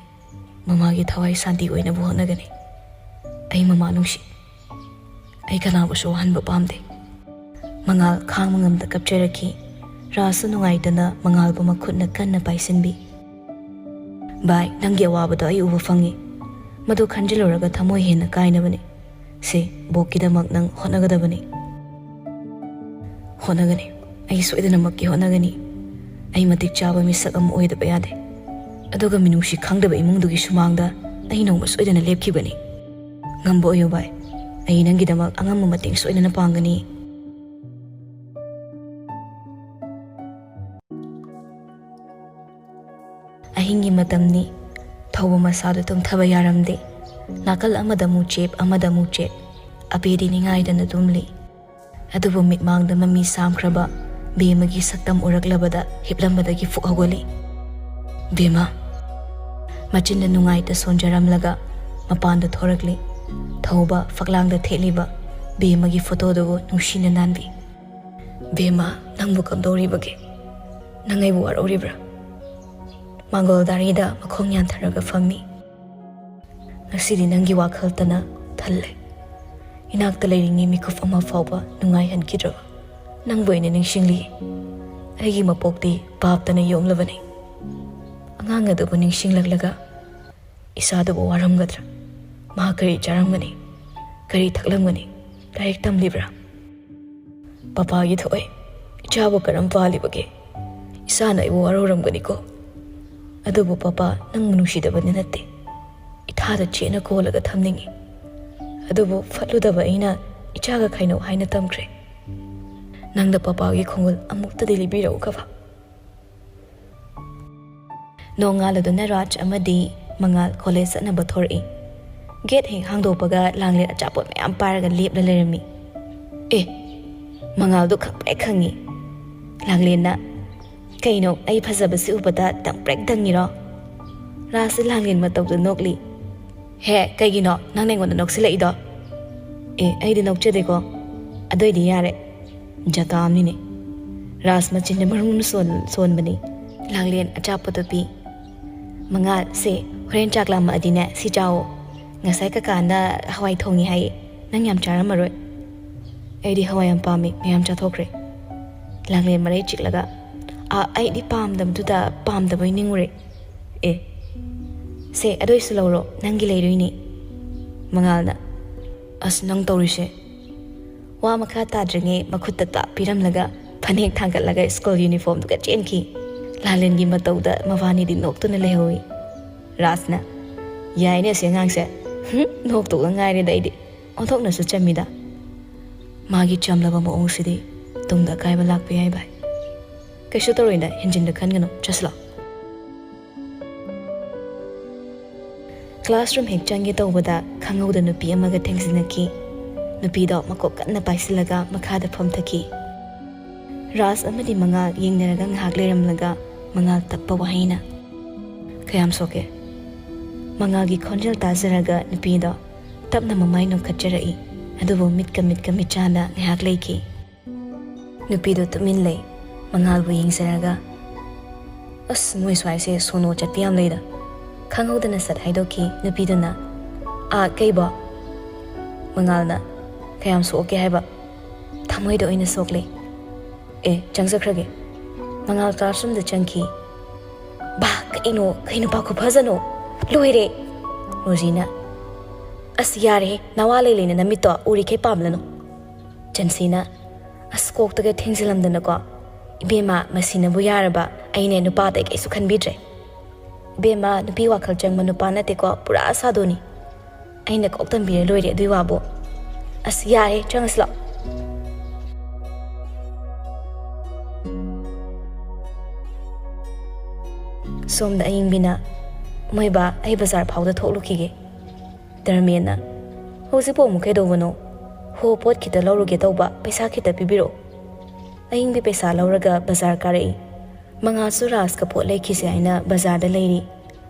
ꯃꯃꯥꯒꯤ ꯊꯋꯥꯏ ꯁꯥꯟꯇꯤ ꯑꯣꯏꯅꯕ ꯍꯣꯠꯅꯒꯅꯤ꯫ ꯑꯩ ꯃꯃꯥ ꯅꯨꯡꯁꯤ꯫ ꯑꯩ ꯀꯅꯥꯕꯨꯁꯨ ꯋꯥꯍꯟꯕ ꯄꯥꯝꯗꯦ꯫" ꯃꯉꯥꯜ ꯈꯥꯡꯕ ꯉꯝꯗ ꯀꯞꯆꯔꯛꯈꯤ꯫ ꯔꯥꯁꯁꯨ ꯅꯨꯡꯉꯥꯏꯇꯅ ꯃꯉꯥꯜꯕꯨ ꯃꯈꯨꯠꯅ ꯀꯟꯅ ꯄꯥꯏꯁꯤꯟꯕꯤ꯫ "ꯚꯥꯏ, ꯅꯪꯒꯤ ꯑꯋꯥꯕꯗꯣ ꯑꯩ ꯎꯕ ꯐꯪꯉꯤ꯫ ꯃꯗꯨ ꯈꯟꯖꯤꯜꯂꯨꯔꯒ ꯊꯃꯣꯏ ꯍꯦꯟꯅ ꯀꯥꯏꯅꯕꯅꯤ꯫ ꯁꯦ, ꯕꯣꯛꯀꯤꯗꯃꯛ ꯅꯪ ꯍꯣꯠꯅꯒꯗꯕꯅꯤ꯫" "ꯍꯣꯠꯅꯒꯅꯤ꯫ ꯑꯩ ꯁꯣꯏꯗꯅꯃꯛꯀꯤ ꯍꯣꯠꯅꯒꯅꯤ꯫ ꯑꯩ ꯃꯇꯤꯛ ꯆꯥꯕ ꯃꯤꯁꯛ ꯑꯃ ꯑꯣꯏꯗꯕ ꯌꯥꯗꯦ꯫ ꯑꯗꯨꯒ ꯃꯤꯅꯨꯡꯁꯤ ꯈꯪꯗꯕ ꯏꯃꯨꯡꯗꯨꯒꯤ ꯁꯨꯃꯥꯡꯗ ꯑꯩ ꯅꯣꯡꯃ ꯁꯣꯏꯗꯅ ꯂꯦꯞꯈꯤꯕꯅꯤ꯫ ꯉꯝꯕ ꯑꯣꯏꯌꯨ ꯚꯥꯏ꯫ ꯑꯩ ꯅꯪꯒꯤꯗꯃꯛ ꯑꯉꯝꯕ ꯃꯇꯦꯡ ꯁꯣꯏꯗꯅ ꯄꯥꯡꯒꯅꯤ꯫" ꯑꯍꯤꯡꯒꯤ ꯃꯇꯝꯅꯤ꯫ ꯊꯧꯕ ꯃꯁꯥꯗꯨ ꯇꯨꯝꯊꯕ ꯌꯥꯔꯝꯗꯦ꯫ ꯅꯥꯀꯜ ꯑꯃꯗ ꯑꯃꯨꯛ ꯆꯦꯞ, ꯑꯃꯗ ꯑꯃꯨꯛ ꯆꯦꯞ꯫ ꯑꯕꯦꯗꯤ ꯅꯤꯡꯉꯥꯏꯗꯅ ꯇꯨꯝꯂꯤ꯫ ꯑꯗꯨꯕꯨ ꯃꯤꯠꯃꯥꯡꯗ ꯃꯃꯤ ꯁꯥꯝꯈ꯭ꯔꯕ ꯕꯦꯝꯃꯒꯤ ꯁꯛꯇꯝ ꯎꯔꯛꯂꯕꯗ ꯍꯤꯞꯂꯝꯕꯗꯒꯤ ꯐꯨꯛ ꯍꯧꯒꯠꯂꯤ꯫ "ꯕꯦꯝꯃ!" ꯃꯆꯤꯟꯗ ꯅꯨꯡꯉꯥꯏꯇ ꯁꯣꯟꯖꯔꯝꯂꯒ ꯃꯄꯥꯟꯗ ꯊꯣꯔꯛꯂꯤ꯫ ꯊꯧꯕ ꯐꯛꯂꯥꯡꯗ ꯊꯦꯠꯂꯤꯕ ꯕꯦꯝꯃꯒꯤ ꯐꯣꯇꯣꯗꯨꯕꯨ ꯅꯨꯡꯁꯤꯅ ꯅꯥꯟꯕꯤ꯫ "ꯕꯦꯝꯃ, ꯅꯪꯕꯨ ꯀꯝꯗꯧꯔꯤꯕꯒꯦ? ꯅꯪ ꯑꯩꯕꯨ ꯋꯥꯔꯧꯔꯤꯕ꯭ꯔꯥ?" ꯃꯥꯡꯒꯣꯜ ꯗꯥꯔꯤꯗ ꯃꯈꯣꯡ ꯌꯥꯟꯊꯔꯒ ꯐꯝꯃꯤ꯫ "ꯉꯁꯤꯗꯤ ꯅꯪꯒꯤ ꯋꯥꯈꯜꯇꯅ ꯊꯜꯂꯦ꯫ ꯏꯅꯥꯛꯇ ꯂꯩꯔꯤꯉꯩ ꯃꯤꯀꯨꯞ ꯑꯃ ꯐꯥꯎꯕ ꯅꯨꯡꯉꯥꯏꯍꯟꯈꯤꯗ꯭ꯔꯕ?" ꯅꯪꯕꯨ ꯑꯩꯅ ꯅꯤꯡꯁꯤꯡꯂꯤ꯫ ꯑꯩꯒꯤ ꯃꯄꯣꯛꯇꯤ ꯄꯥꯞꯇꯅ ꯌꯣꯝꯂꯕꯅꯤ꯫ ꯑꯉꯥꯡ ꯑꯗꯨꯕꯨ ꯅꯤꯡꯁꯤꯡꯂꯛꯂꯒ ꯏꯁꯥꯗꯨꯕꯨ ꯋꯥꯔꯝꯒꯗ꯭ꯔꯥ? ꯃꯍꯥꯛ ꯀꯔꯤ ꯆꯥꯔꯝꯒꯅꯤ? ꯀꯔꯤ ꯊꯛꯂꯝꯒꯅꯤ? ꯂꯥꯏꯔꯤꯛ ꯇꯝꯂꯤꯕ꯭ꯔꯥ? ꯄꯄꯥꯒꯤ ꯊꯣꯛꯑꯦ꯫ ꯏꯆꯥꯕꯨ ꯀꯔꯝ ꯄꯥꯜꯂꯤꯕꯒꯦ? ꯏꯆꯥꯅ ꯑꯩꯕꯨ ꯋꯥꯔꯧꯔꯝꯒꯅꯤꯀꯣ꯫ ꯑꯗꯨꯕꯨ ꯄꯄꯥ, ꯅꯪꯕꯨ ꯅꯨꯡꯁꯤꯗꯕꯗꯤ ꯅꯠꯇꯦ꯫ ꯏꯊꯥꯗ ꯆꯦꯠꯅ ꯀꯣꯜꯂꯒ ꯊꯝꯅꯤꯡꯏ꯫ ꯑꯗꯨꯕꯨ ꯐꯠꯂꯨꯗꯕ ꯑꯩꯅ ꯏꯆꯥꯒ ꯈꯥꯏꯅꯧ ꯍꯥꯏꯅ ꯇꯝꯈ꯭ꯔꯦ꯫ ꯅꯪꯅ ꯄꯄꯥꯒꯤ ꯈꯣꯡꯒꯨꯜ ꯑꯃꯨꯛꯇꯗꯤ ꯂꯤꯕꯤꯔꯛꯎꯈ꯭ꯔꯕ? ꯅꯣꯡꯉꯥꯜꯂꯗꯨꯅ ꯔꯥꯖ ꯑꯃꯗꯤ ꯃꯉꯥꯜ ꯀꯣꯂꯦꯖ ꯆꯠꯅꯕ ꯊꯣꯔꯛꯏ꯫ ꯒꯦꯠ ꯍꯦꯛ ꯍꯥꯡꯗꯣꯛꯄꯒ ꯂꯥꯡꯂꯦꯟ ꯑꯆꯥꯄꯣꯠ ꯃꯌꯥꯝ ꯄꯥꯏꯔꯒ ꯂꯦꯞꯂ ꯂꯩꯔꯝꯃꯤ꯫ ꯑꯦ, ꯃꯉꯥꯜꯗꯣ ꯈꯪꯄ꯭ꯔꯦꯛ ꯈꯪꯉꯤ꯫ ꯂꯥꯡꯂꯦꯟꯅ, "ꯀꯩꯅꯣ, ꯑꯩ ꯐꯖꯕꯁꯤ ꯎꯕꯗ ꯗꯪꯄ꯭ꯔꯦꯛ ꯗꯪꯉꯤꯔꯣ?" ꯔꯥꯖꯁꯤ ꯂꯥꯡꯂꯦꯟ ꯃꯇꯧꯗ ꯅꯣꯛꯂꯤ꯫ "ꯍꯦ, ꯀꯩꯒꯤꯅꯣ ꯅꯪꯅ ꯑꯩꯉꯣꯟꯗ ꯅꯣꯛꯁꯤꯜꯂꯛꯏꯗꯣ?" "ꯑꯦ, ꯑꯩꯗꯤ ꯅꯣꯛꯆꯗꯦꯀꯣ꯫ ꯑꯗꯨꯏꯗꯤ ꯌꯥꯔꯦ꯫ ꯖꯀꯥꯝꯅꯤꯅꯦ꯫" ꯔꯥꯖ ꯃꯆꯤꯟꯗ ꯃꯔꯨꯝ ꯁꯣꯟ-, ꯁꯣꯟꯕꯅꯤ꯫ ꯂꯥꯡꯂꯦꯟ ꯑꯆꯥꯄꯣꯠꯇꯣ ꯄꯤ꯫ "ꯃꯉꯥꯜ, ꯁꯦ, ꯍꯣꯔꯦꯟ ꯆꯥꯛ ꯂꯥꯝꯃꯛꯑꯗꯤꯅꯦ, ꯁꯤ ꯆꯥꯎꯑꯣ꯫ ꯉꯁꯥꯏ ꯀꯀꯥꯅ ꯍꯋꯥꯏ ꯊꯣꯡꯉꯤ ꯍꯥꯏꯌꯦ꯫ ꯅꯪ ꯌꯥꯝ ꯆꯥꯔꯝꯃꯔꯣꯏ꯫" "ꯑꯩꯗꯤ ꯍꯋꯥꯏ ꯌꯥꯝ ꯄꯥꯝꯃꯤ, ꯃꯌꯥꯝ ꯆꯥꯊꯣꯛꯈ꯭ꯔꯦ꯫" ꯂꯥꯡꯂꯦꯟ ꯃꯔꯩ ꯆꯤꯛꯂꯒ, "ꯑꯥ, ꯑꯩꯗꯤ ꯄꯥꯝꯗꯕꯗꯨꯗ ꯄꯥꯝꯗꯕꯩ ꯅꯤꯡꯉꯨꯔꯦ꯫" "ꯑꯦ, ꯁꯦ, ꯑꯗꯨꯏꯁꯨ ꯂꯧꯔꯣ, ꯅꯪꯒꯤ ꯂꯩꯔꯨꯏꯅꯦ꯫" ꯃꯉꯥꯜꯅ, "ꯑꯁ, ꯅꯪ ꯇꯧꯔꯤꯁꯦ!" ꯋꯥ ꯃꯈꯥ ꯇꯥꯗ꯭ꯔꯤꯉꯩ ꯃꯈꯨꯠꯇ ꯇꯥꯞ ꯄꯤꯔꯝꯂꯒ ꯐꯅꯦꯛ ꯊꯥꯡꯒꯠꯂꯒ ꯁ꯭ꯀꯨꯜ ꯌꯨꯅꯤꯐꯣꯔꯝꯗꯨꯒ ꯆꯦꯟꯈꯤ꯫ ꯂꯥꯂꯦꯟꯒꯤ ꯃꯇꯧꯗ ꯃꯕꯥꯅꯤꯗꯤ ꯅꯣꯛꯇꯨꯅ ꯂꯩꯍꯧꯏ꯫ ꯔꯥꯖꯅ, "ꯌꯥꯏꯅꯦ ꯑꯁꯤ ꯑꯉꯥꯡꯁꯦ꯫ ꯍꯨꯝ, ꯅꯣꯛꯇꯧꯗ ꯉꯥꯏꯔꯦꯗ ꯑꯩꯗꯤ꯫ ꯑꯣꯟꯊꯣꯛꯅꯁꯨ ꯆꯝꯃꯤꯗ꯫ ꯃꯥꯒꯤ ꯆꯝꯂꯕ ꯃꯑꯣꯡꯁꯤꯗꯤ ꯇꯨꯡꯗ ꯑꯀꯥꯏꯕ ꯂꯥꯛꯄ ꯌꯥꯏ ꯚꯥꯏ꯫ ꯀꯩꯁꯨ ꯇꯧꯔꯣꯏꯗ, ꯍꯦꯟꯖꯤꯟꯅ ꯈꯟꯒꯅꯨ, ꯆꯠꯁꯤꯂꯣ꯫" ꯀ꯭ꯂꯥꯁꯔꯨꯝ ꯍꯦꯛ ꯆꯪꯒꯦ ꯇꯧꯕꯗ ꯈꯪꯍꯧꯗ ꯅꯨꯄꯤ ꯑꯃꯒ ꯊꯦꯡꯖꯤꯟꯅꯈꯤ꯫ ꯅꯨꯄꯤꯗꯣ ꯃꯀꯣꯛ ꯀꯟꯅ ꯄꯥꯏꯁꯤꯜꯂꯒ ꯃꯈꯥꯗ ꯐꯝꯊꯈꯤ꯫ ꯔꯥꯖ ꯑꯃꯗꯤ ꯃꯉꯥꯜ ꯌꯦꯡꯅꯔꯒ ꯉꯥꯏꯍꯥꯛ ꯂꯩꯔꯝꯂꯒ ꯃꯉꯥꯜ ꯇꯞꯄ ꯋꯥꯍꯩꯅ, "ꯀꯌꯥꯝ ꯁꯣꯛꯀꯦ?" ꯃꯉꯥꯜꯒꯤ ꯈꯣꯟꯖꯦꯜ ꯇꯥꯖꯔꯒ ꯅꯨꯄꯤꯗꯣ ꯇꯞꯅ ꯃꯃꯥꯏ ꯅꯣꯛꯈꯠꯆꯔꯛꯏ꯫ ꯑꯗꯨꯕꯨ ꯃꯤꯠꯀ ꯃꯤꯠꯀ ꯃꯤꯠꯆꯥꯟꯅ ꯉꯥꯏꯍꯥꯛ ꯂꯩꯈꯤ꯫ ꯅꯨꯄꯤꯗꯣ ꯇꯨꯃꯤꯟ ꯂꯩ, ꯃꯉꯥꯜꯕꯨ ꯌꯦꯡꯖꯔꯒ꯫ "ꯑꯁ, ꯃꯣꯏ ꯁ꯭ꯋꯥꯏꯁꯦ ꯁꯣꯅꯣ ꯆꯠꯄ ꯌꯥꯝ ꯂꯩꯗ꯫" ꯈꯪꯍꯧꯗꯅ ꯁꯠ ꯍꯥꯏꯗꯣꯛꯈꯤ ꯅꯨꯄꯤꯗꯨꯅ꯫ "ꯑꯥ, ꯀꯩꯕꯣ?" ꯃꯉꯥꯜꯅ, "ꯀꯌꯥꯝ ꯁꯣꯛꯀꯦ ꯍꯥꯏꯕ?" "ꯊꯃꯣꯏꯗ ꯑꯣꯏꯅ ꯁꯣꯛꯂꯦ꯫ "ꯑꯦ, ꯆꯪꯖꯈ꯭ꯔꯒꯦ꯫" ꯃꯉꯥꯜ classroomꯗ ꯆꯪꯈꯤ꯫ "ꯕꯥ, ꯀꯩꯅꯣ, ꯀꯩ ꯅꯨꯄꯥ ꯈꯨꯐꯖꯅꯣ? ꯂꯣꯏꯔꯦ!" ꯔꯣꯖꯤꯅ, "ꯑꯁ, ꯌꯥꯔꯦꯍꯦ, ꯅꯋꯥ ꯂꯩ ꯂꯩꯅ ꯅꯃꯤꯠꯇꯣ ꯎꯔꯤꯈꯩ ꯄꯥꯝꯂꯅꯨ꯫" ꯆꯟꯁꯤꯅ, "ꯑꯁ, ꯀꯣꯛꯇꯒ ꯊꯦꯡꯖꯤꯜꯂꯝꯗꯅꯀꯣ꯫ ꯏꯕꯦꯝꯃ, ꯃꯁꯤꯅꯕꯨ ꯌꯥꯔꯕ, ꯑꯩꯅꯦ ꯅꯨꯄꯥ ꯑꯇꯩ ꯀꯩꯁꯨ ꯈꯟꯕꯤꯗ꯭ꯔꯦ꯫ ꯏꯕꯦꯝꯃ, ꯅꯨꯄꯤ ꯋꯥꯈꯜ ꯆꯪꯕ ꯅꯨꯄꯥ ꯅꯠꯇꯦꯀꯣ, ꯄꯨꯔꯥ ꯁꯥꯗꯨꯅꯤ꯫ ꯑꯩꯅ ꯀꯣꯛ ꯇꯝꯕꯤꯔ ꯂꯣꯏꯔꯦ ꯑꯗꯨꯏ ꯋꯥꯕꯨ꯫ ꯑꯁ, ꯌꯥꯔꯦ, ꯆꯪꯉꯁꯤ ꯂꯥꯛꯑꯣ꯫" ꯁꯣꯝꯗ ꯑꯌꯤꯡꯕꯤꯅ, "ꯃꯣꯏꯕꯥ, ꯑꯩ ꯕꯖꯥꯔ ꯐꯥꯎꯗ ꯊꯣꯛꯂꯨꯈꯤꯒꯦ꯫" ꯙꯔꯃꯦꯟꯅ, "ꯍꯧꯖꯤꯛꯄꯨ ꯑꯃꯨꯛ ꯀꯩꯗꯧꯕꯅꯣ?" "ꯍꯣ, ꯄꯣꯠ ꯈꯤꯇ ꯂꯧꯔꯨꯒꯦ ꯇꯧꯕ, ꯄꯩꯁꯥ ꯈꯤꯇ ꯄꯤꯕꯤꯔꯛꯑꯣ꯫" ꯑꯌꯤꯡꯕꯤ ꯄꯩꯁꯥ ꯂꯧꯔꯒ ꯕꯖꯥꯔ ꯀꯥꯔꯛꯏ꯫ ꯃꯉꯥꯜꯁꯨ ꯔꯥꯖꯀ ꯄꯣꯠ ꯂꯩꯈꯤꯁꯦ ꯍꯥꯏꯅ ꯕꯖꯥꯔꯗ ꯂꯩꯔꯤ꯫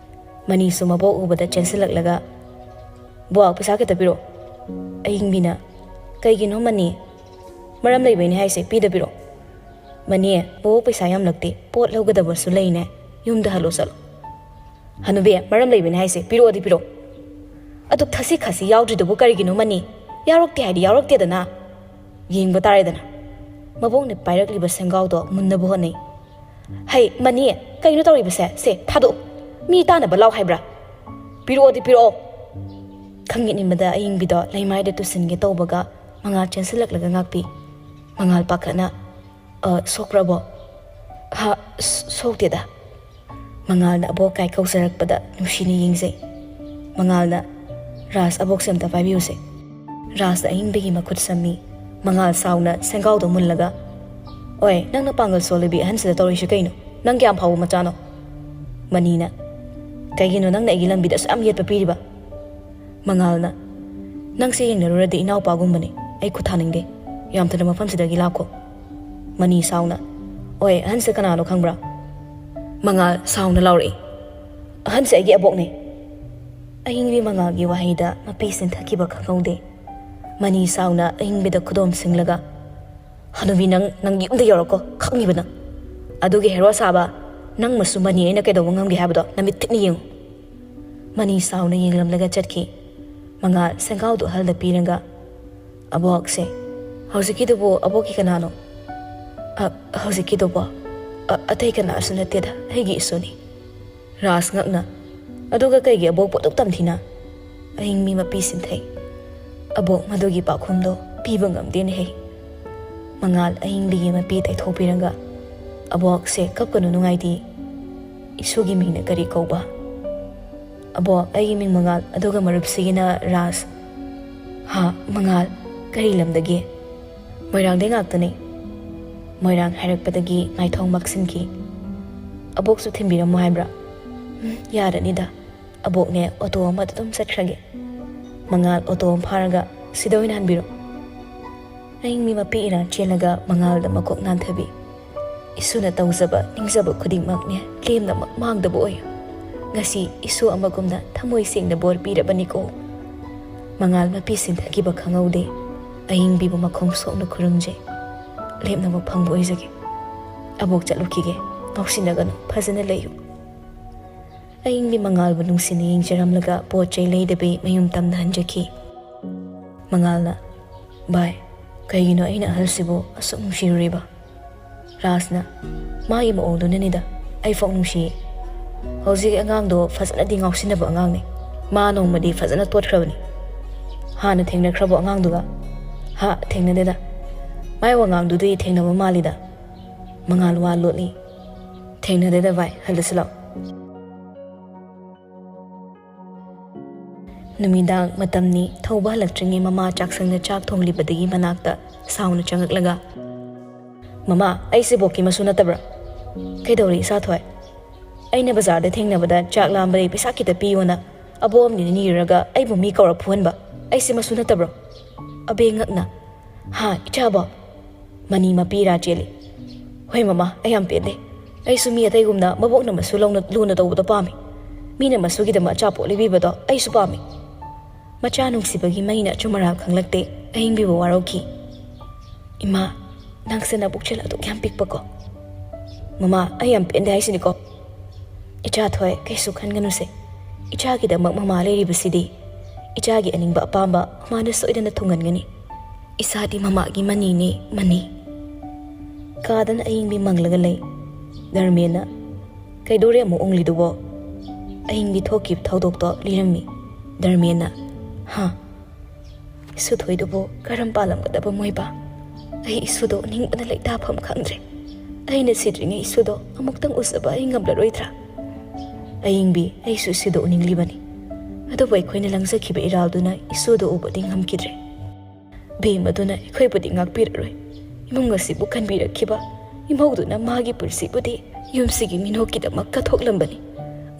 ꯃꯅꯤꯁꯨ ꯃꯕꯣꯛ ꯎꯕꯗ ꯆꯦꯟꯁꯤꯜꯂꯛꯂꯒ, "ꯕꯣꯛ, ꯄꯩꯁꯥ ꯈꯤꯇ ꯄꯤꯔꯛꯑꯣ꯫" ꯑꯌꯤꯡꯕꯤꯅ, "ꯀꯩꯒꯤꯅꯣ ꯃꯅꯤ? ꯃꯔꯝ ꯂꯩꯕꯩꯅꯦ ꯍꯥꯏꯁꯦ, ꯄꯤꯗ ꯄꯤꯔꯛꯑꯣ꯫" "ꯃꯅꯤ, ꯕꯣꯕꯣꯛ ꯄꯩꯁꯥ ꯌꯥꯝꯂꯛꯇꯦ, ꯄꯣꯠ ꯂꯧꯒꯗꯕꯁꯨ ꯂꯩꯅꯦ, ꯌꯨꯝꯗ ꯍꯜꯂꯣ ꯆꯠꯂꯣ꯫" "ꯍꯅꯨꯕꯤ, ꯃꯔꯝ ꯂꯩꯕꯅꯦ ꯍꯥꯏꯁꯦ, ꯄꯤꯔꯛꯑꯣꯗꯤ ꯄꯤꯔꯛꯑꯣ꯫" "ꯑꯗꯨꯛ ꯊꯛꯁꯤ ꯈꯥꯁꯤ ꯌꯥꯎꯗ꯭ꯔꯤꯗꯨꯕꯨ ꯀꯔꯤꯒꯤꯅꯣ ꯃꯅꯤ? ꯌꯥꯎꯔꯛꯇꯦ ꯍꯥꯏꯗꯤ ꯌꯥꯎꯔꯛꯇꯦꯗꯅ꯫ ꯌꯦꯡꯕ ꯇꯥꯔꯦꯗꯅ꯫" ꯃꯕꯣꯛꯅ ꯄꯥꯏꯔꯛꯂꯤꯕ ꯁꯦꯡꯒꯥꯎꯗꯣ ꯃꯨꯟꯅꯕ ꯍꯣꯠꯅꯩ꯫ "ꯍꯩ, ꯃꯅꯤ, ꯀꯩꯅꯣ ꯇꯧꯔꯤꯕꯁꯦ? ꯁꯦ, ꯊꯥꯗꯣꯛꯎ꯫ ꯃꯤ ꯇꯥꯅꯕ ꯂꯥꯎ ꯍꯥꯏꯕ꯭ꯔꯥ? ꯄꯤꯔꯛꯑꯣꯗꯤ ꯄꯤꯔꯛꯑꯣ꯫" ꯈꯪꯌꯦꯠꯅꯤꯡꯕꯗ ꯑꯌꯤꯡꯕꯤꯗꯣ ꯂꯩꯃꯥꯏꯗ ꯇꯨꯁꯤꯟꯒꯦ ꯇꯧꯕꯒ ꯃꯉꯥꯜ ꯆꯦꯟꯁꯤꯜꯂꯛꯂꯒ ꯉꯥꯛꯄꯤ꯫ ꯃꯉꯥꯜ ꯄꯥꯈꯠꯅ, "ꯑ, ꯁꯣꯛꯄ꯭ꯔꯕꯣ?" "ꯍꯥ, ꯁ-, ꯁꯣꯛꯇꯦꯗ꯫" ꯃꯉꯥꯜꯅ ꯑꯕꯣꯛ ꯀꯥꯏ ꯀꯧꯖꯔꯛꯄꯗ ꯅꯨꯡꯁꯤꯅ ꯌꯦꯡꯖꯩ꯫ ꯃꯉꯥꯜꯅ, "ꯔꯥꯖ, ꯑꯕꯣꯛꯁꯦ ꯑꯝꯇ ꯄꯥꯏꯕꯤꯌꯨꯁꯦ꯫" ꯔꯥꯖꯅ ꯑꯌꯤꯡꯕꯤꯒꯤ ꯃꯈꯨꯠ ꯁꯝꯃꯤ꯫ ꯃꯉꯥꯜ ꯁꯥꯎꯅ ꯁꯦꯡꯒꯥꯎꯗ ꯃꯨꯜꯂꯒ, "ꯑꯣꯏ, ꯅꯪꯅ ꯄꯥꯡꯒꯜ ꯁꯣꯜꯂꯤꯕꯤ ꯑꯍꯟꯁꯤꯗ ꯇꯧꯔꯤꯁꯤ ꯀꯩꯅꯣ? ꯅꯪ ꯀꯌꯥꯝ ꯐꯥꯎꯕ ꯃꯆꯥꯅꯣ?" ꯃꯅꯤꯅ, "ꯀꯩꯒꯤꯅꯣ ꯅꯪꯅ ꯑꯩꯒꯤ ꯂꯝꯕꯤꯗ ꯑꯁꯨꯛ ꯌꯥꯝ ꯌꯦꯠꯄ ꯄꯤꯔꯤꯕ?" ꯃꯉꯥꯜꯅ, "ꯅꯪꯁꯦ ꯌꯦꯡꯅꯔꯨꯔꯗꯤ ꯏꯅꯥꯎꯄꯥꯒꯨꯝꯕꯅꯤ꯫ ꯑꯩ ꯈꯨꯠ ꯊꯥꯅꯤꯡꯗꯦ꯫ ꯌꯥꯝ ꯊꯨꯅ ꯃꯐꯝꯁꯤꯗꯒꯤ ꯂꯥꯛꯈꯣ꯫" ꯃꯅꯤ ꯁꯥꯎꯅ, "ꯑꯣꯏ, ꯑꯍꯟꯁꯦ ꯀꯅꯥꯅꯣ ꯈꯪꯕ꯭ꯔꯥ?" ꯃꯉꯥꯜ ꯁꯥꯎꯅ ꯂꯥꯎꯔꯛꯏ, "ꯑꯍꯟꯁꯦ ꯑꯩꯒꯤ ꯑꯕꯣꯛꯅꯦ꯫" ꯑꯌꯤꯡꯕꯤ ꯃꯉꯥꯜꯒꯤ ꯋꯥꯍꯩꯗ ꯃꯄꯤ ꯆꯤꯟꯊꯈꯤꯕ ꯈꯪꯍꯧꯗꯦ꯫ ꯃꯅꯤ ꯁꯥꯎꯅ ꯑꯌꯤꯡꯕꯤꯗ ꯈꯨꯗꯣꯝ ꯁꯤꯡꯂꯒ, "ꯍꯅꯨꯕꯤ, ꯅꯪ, ꯅꯪ ꯌꯨꯝꯗ ꯌꯧꯔꯛꯀꯣ, ꯈꯪꯉꯤꯕ ꯅꯪ? ꯑꯗꯨꯒꯤ ꯍꯦꯔꯣ ꯁꯥꯕ ꯅꯪꯃꯁꯨ ꯃꯅꯤ ꯑꯩꯅ ꯀꯩꯗꯧꯕ ꯉꯝꯒꯦ ꯍꯥꯏꯕꯗꯣ ꯅꯃꯤꯠ ꯊꯤꯠꯅ ꯌꯦꯡꯉꯨ꯫" ꯃꯅꯤ ꯁꯥꯎꯅ ꯌꯦꯡꯂꯝꯂꯒ ꯆꯠꯈꯤ꯫ ꯃꯉꯥꯜ ꯁꯦꯡꯒꯥꯎꯗꯨ ꯑꯍꯜꯗ ꯄꯤꯔꯒ, "ꯑꯕꯣꯛꯁꯦ, ꯍꯧꯖꯤꯛꯀꯤꯗꯨꯕꯨ ꯑꯕꯣꯛꯀꯤ ꯀꯅꯥꯅꯣ?" "ꯑ, ꯍꯧꯖꯤꯛꯀꯤꯗꯨꯕꯣ? ꯑ, ꯑꯇꯩ ꯀꯅꯥꯁꯨ ꯅꯠꯇꯦꯗ, ꯑꯩꯒꯤ ꯏꯁꯨꯅꯤ꯫" ꯔꯥꯖ ꯉꯛꯅ, "ꯑꯗꯨꯒ ꯀꯩꯒꯤ ꯑꯕꯣꯛꯄꯨ ꯑꯗꯨꯛ ꯇꯝꯊꯤꯅ?" ꯑꯍꯤꯡ ꯃꯤ ꯃꯄꯤ ꯁꯤꯟꯊꯩ꯫ "ꯑꯕꯣꯛ, ꯃꯗꯨꯒꯤ ꯄꯥꯎꯈꯨꯝꯗꯣ ꯄꯤꯕ ꯉꯝꯗꯦꯅꯦꯍꯦ꯫" ꯃꯉꯥꯜ ꯑꯍꯤꯡꯕꯤꯒꯤ ꯃꯄꯤ ꯇꯩꯊꯣꯛꯄꯤꯔꯒ, "ꯑꯕꯣꯛꯁꯦ ꯀꯞꯀꯅꯨ, ꯅꯨꯡꯉꯥꯏꯇꯦ꯫ ꯏꯁꯨꯒꯤ ꯃꯤꯡꯅ ꯀꯔꯤ ꯀꯧꯕ?" "ꯑꯕꯣꯛ, ꯑꯩꯒꯤ ꯃꯤꯡ ꯃꯉꯥꯜ, ꯑꯗꯨꯒ ꯃꯔꯨꯞꯁꯤꯒꯤꯅ ꯔꯥꯖ꯫" "ꯍꯥ, ꯃꯉꯥꯜ? ꯀꯔꯤ ꯂꯝꯗꯒꯤ?" "ꯃꯣꯏꯔꯥꯡꯗꯩ ꯉꯥꯛꯇꯅꯤ꯫" ꯃꯣꯏꯔꯥꯡ ꯍꯥꯏꯔꯛꯄꯗꯒꯤ ꯉꯥꯏꯊꯣꯡ ꯃꯛꯁꯤꯟꯈꯤ꯫ "ꯑꯕꯣꯛꯁꯨ ꯊꯤꯟꯕꯤꯔꯝꯃꯣ ꯍꯥꯏꯕ꯭ꯔꯥ?" "ꯎꯝ, ꯌꯥꯔꯅꯤꯗ꯫ ꯑꯕꯣꯛꯅꯦ, ꯑꯣꯇꯣ ꯑꯃꯗ ꯑꯗꯨꯝ ꯆꯠꯈ꯭ꯔꯒꯦ꯫" ꯃꯉꯥꯜ ꯑꯣꯇꯣ ꯑꯃ ꯐꯥꯔꯒ, "ꯁꯤꯗ ꯑꯣꯏꯅ ꯍꯟꯕꯤꯔꯣ꯫" ꯑꯍꯤꯡ ꯃꯤ ꯃꯄꯤ ꯏꯔꯥ ꯆꯦꯜꯂꯒ ꯃꯉꯥꯜꯗ ꯃꯀꯣꯛ ꯅꯥꯟꯊꯕꯤ꯫ "ꯏꯁꯨꯅ ꯇꯧꯖꯕ, ꯅꯤꯡꯖꯕ ꯈꯨꯗꯤꯡꯃꯛꯅꯦ, ꯂꯦꯝꯅꯃꯛ ꯃꯥꯡꯗꯕ ꯑꯣꯏꯌꯨ꯫ ꯉꯁꯤ ꯏꯁꯨ ꯑꯃꯒꯨꯝꯅ ꯊꯃꯣꯏ ꯁꯦꯡꯅ ꯕꯣꯔ ꯄꯤꯔꯕꯅꯤꯀꯣ꯫" ꯃꯉꯥꯜ ꯃꯄꯤ ꯁꯤꯟꯊꯈꯤꯕ ꯈꯪꯍꯧꯗꯦ꯫ ꯑꯍꯤꯡꯕꯤꯕꯨ ꯃꯈꯣꯡ ꯁꯣꯛꯅ ꯈꯨꯔꯨꯝꯖꯩ꯫ "ꯂꯦꯝꯅꯃꯛ ꯐꯪꯕ ꯑꯣꯏꯖꯒꯦ꯫ ꯑꯕꯣꯛ, ꯆꯠꯂꯨꯈꯤꯒꯦ꯫ ꯉꯥꯎꯁꯤꯟꯅꯒꯅꯨ, ꯐꯖꯅ ꯂꯩꯌꯨ꯫" ꯑꯍꯤꯡꯕꯤ ꯃꯉꯥꯜꯕꯨ ꯅꯨꯡꯁꯤꯅ ꯌꯦꯡꯖꯔꯝꯂꯒ ꯄꯣꯠ ꯆꯩ ꯂꯩꯗꯕꯤ ꯃꯌꯨꯝ ꯇꯝꯅ ꯍꯟꯖꯈꯤ꯫ ꯃꯉꯥꯜꯅ, "ꯚꯥꯏ, ꯀꯩꯒꯤꯅꯣ ꯑꯩꯅ ꯑꯍꯜꯁꯤꯕꯨ ꯑꯁꯨꯛ ꯅꯨꯡꯁꯤꯔꯨꯔꯤꯕ?" ꯔꯥꯖꯅ, "ꯃꯥꯒꯤ ꯃꯑꯣꯡꯗꯨꯅꯅꯤꯗ, ꯑꯩꯐꯥꯎ ꯅꯨꯡꯁꯤꯌꯦ꯫ ꯍꯧꯖꯤꯛ ꯑꯉꯥꯡꯗꯣ ꯐꯖꯅꯗꯤ ꯉꯥꯎꯁꯤꯟꯅꯕ ꯑꯉꯥꯡꯅꯤ꯫ ꯃꯥ ꯅꯣꯡꯃꯗꯤ ꯐꯖꯅ ꯇꯣꯠꯈ꯭ꯔꯕꯅꯤ꯫" "ꯍꯥꯟꯅ ꯊꯦꯡꯅꯈ꯭ꯔꯕꯣ ꯑꯉꯥꯡꯗꯨꯒ?" "ꯍꯥ, ꯊꯦꯡꯅꯗꯦꯗ꯫ ꯃꯥꯏ ꯋꯥꯉꯥꯡꯗꯨꯗꯤ ꯊꯦꯡꯅꯕ ꯃꯥꯜꯂꯤꯗ꯫" ꯃꯉꯥꯜ ꯋꯥ ꯂꯣꯠꯂꯤ꯫ "ꯊꯦꯡꯅꯗꯦꯗ ꯚꯥꯏ, ꯍꯜꯂꯁꯤ ꯂꯥꯛꯑꯣ꯫" ꯅꯨꯃꯤꯗꯥꯡ ꯃꯇꯝꯅꯤ꯫ ꯊꯧꯕ ꯍꯜꯂꯛꯇ꯭ꯔꯤꯉꯩ ꯃꯃꯥ ꯆꯥꯛꯁꯪꯗ ꯆꯥꯛ ꯊꯣꯡꯂꯤꯕꯗꯒꯤ ꯃꯅꯥꯛꯇ ꯁꯥꯎꯅ ꯆꯪꯉꯛꯂꯒ, "ꯃꯃꯥ, ꯑꯩꯁꯦ ꯕꯣꯛꯀꯤ ꯃꯁꯨ ꯅꯠꯇꯕ꯭ꯔꯥ?" "ꯀꯩꯗꯧꯔꯤ, ꯏꯆꯥꯊꯣꯏ?" "ꯑꯩꯅ ꯕꯖꯥꯔꯗ ꯊꯦꯡꯅꯕꯗ ꯆꯥꯛ ꯂꯥꯝꯕꯗꯩ ꯄꯩꯁꯥ ꯈꯤꯇ ꯄꯤꯌꯣꯅ ꯑꯕꯣꯛ ꯑꯃꯅꯤꯅ ꯅꯤꯔꯨꯔꯒ ꯑꯩꯕꯨ ꯃꯤ ꯀꯧꯔ ꯐꯨꯍꯟꯕ꯫ ꯑꯩꯁꯦ ꯃꯁꯨ ꯅꯠꯇꯕ꯭ꯔꯣ?" ꯑꯕꯦ ꯉꯛꯅ, "ꯍꯥ, ꯏꯆꯥꯕꯣ?" ꯃꯅꯤ ꯃꯄꯤ ꯏꯔꯥ ꯆꯦꯜꯂꯤ꯫ "ꯍꯣꯏ ꯃꯃꯥ, ꯑꯩ ꯌꯥꯝ ꯄꯦꯟꯗꯦ꯫ ꯑꯩꯁꯨ ꯃꯤ ꯑꯇꯩꯒꯨꯝꯅ ꯃꯕꯣꯛꯅ ꯃꯁꯨ ꯂꯧꯅ, ꯂꯨꯅ ꯇꯧꯕꯗꯣ ꯄꯥꯝꯃꯤ꯫ ꯃꯤꯅ ꯃꯁꯨꯒꯤꯗꯃꯛ ꯑꯆꯥꯄꯣꯠ ꯂꯩꯕꯤꯕꯗꯣ ꯑꯩꯁꯨ ꯄꯥꯝꯃꯤ꯫" ꯃꯆꯥ ꯅꯨꯡꯁꯤꯕꯒꯤ ꯃꯩꯅ ꯑꯆꯨꯝ ꯑꯔꯥꯟ ꯈꯪꯂꯛꯇꯦ꯫ ꯑꯍꯤꯡꯕꯤꯕꯨ ꯋꯥꯔꯧꯈꯤ꯫ "ꯏꯃꯥ, ꯅꯪꯁꯦ ꯅꯕꯨꯛꯆꯦꯜ ꯑꯗꯨꯛ ꯌꯥꯝ ꯄꯤꯛꯄꯀꯣ?" "ꯃꯃꯥ, ꯑꯩ ꯌꯥꯝ ꯄꯦꯟꯗꯦ ꯍꯥꯏꯁꯤꯅꯤꯀꯣ꯫" "ꯏꯆꯥꯊꯣꯏ, ꯀꯩꯁꯨ ꯈꯟꯒꯅꯨꯁꯦ꯫ ꯏꯆꯥꯒꯤꯗꯃꯛ ꯃꯃꯥ ꯂꯩꯔꯤꯕꯁꯤꯗꯤ꯫ ꯏꯆꯥꯒꯤ ꯑꯅꯤꯡꯕ ꯑꯄꯥꯝꯕ ꯃꯃꯥꯅ ꯁꯣꯏꯗꯅ ꯊꯨꯡꯍꯟꯒꯅꯤ꯫ ꯏꯆꯥꯗꯤ ꯃꯃꯥꯒꯤ ꯃꯅꯤꯅꯤ, ꯃꯅꯤ꯫" ꯀꯥꯗꯅ ꯑꯌꯤꯡꯕꯤ ꯃꯪꯂꯒ ꯂꯩ꯫ ꯙꯔꯃꯦꯟꯅ, "ꯀꯩꯗꯧꯔꯦ ꯑꯃꯨꯛ ꯎꯪꯂꯤꯗꯨꯕꯣ?" ꯑꯌꯤꯡꯕꯤ ꯊꯣꯛꯈꯤꯕ ꯊꯧꯗꯣꯛꯇꯣ ꯂꯤꯔꯝꯃꯤ꯫ ꯙꯔꯃꯦꯟꯅ, "ꯍꯥ? ꯏꯁꯨ ꯊꯣꯏꯗꯨꯕꯨ ꯀꯔꯝ ꯄꯥꯜꯂꯝꯒꯗꯕ ꯃꯣꯏꯕ? ꯑꯩ ꯏꯁꯨꯗꯣ ꯎꯅꯤꯡꯕꯅ ꯂꯩꯇꯥꯐꯝ ꯈꯪꯗ꯭ꯔꯦ꯫ ꯑꯩꯅ ꯁꯤꯗ꯭ꯔꯤꯉꯩ ꯏꯁꯨꯗꯣ ꯑꯃꯨꯛꯇꯪ ꯎꯖꯕ ꯑꯩ ꯉꯝꯂꯔꯣꯏꯗ꯭ꯔꯥ?" ꯑꯌꯤꯡꯕꯤ, "ꯑꯩꯁꯨ ꯏꯁꯨꯗꯣ ꯎꯅꯤꯡꯂꯤꯕꯅꯤ꯫ ꯑꯗꯨꯕꯨ ꯑꯩꯈꯣꯏꯅ ꯂꯪꯖꯈꯤꯕ ꯏꯔꯥꯜꯗꯨꯅ ꯏꯁꯨꯗꯣ ꯎꯕꯗꯤ ꯉꯝꯈꯤꯗ꯭ꯔꯦ꯫ ꯕꯦꯝ ꯑꯗꯨꯅ ꯑꯩꯈꯣꯏꯕꯨꯗꯤ ꯉꯥꯛꯄꯤꯔꯔꯣꯏ꯫ ꯏꯃꯨꯡ ꯑꯁꯤꯕꯨ ꯀꯟꯕꯤꯔꯛꯈꯤꯕ ꯏꯃꯧꯗꯨꯅ ꯃꯥꯒꯤ ꯄꯨꯟꯁꯤꯕꯨꯗꯤ ꯌꯨꯝꯁꯤꯒꯤ ꯃꯤꯅꯣꯛꯀꯤꯗꯃꯛ ꯀꯠꯊꯣꯛꯂꯝꯕꯅꯤ꯫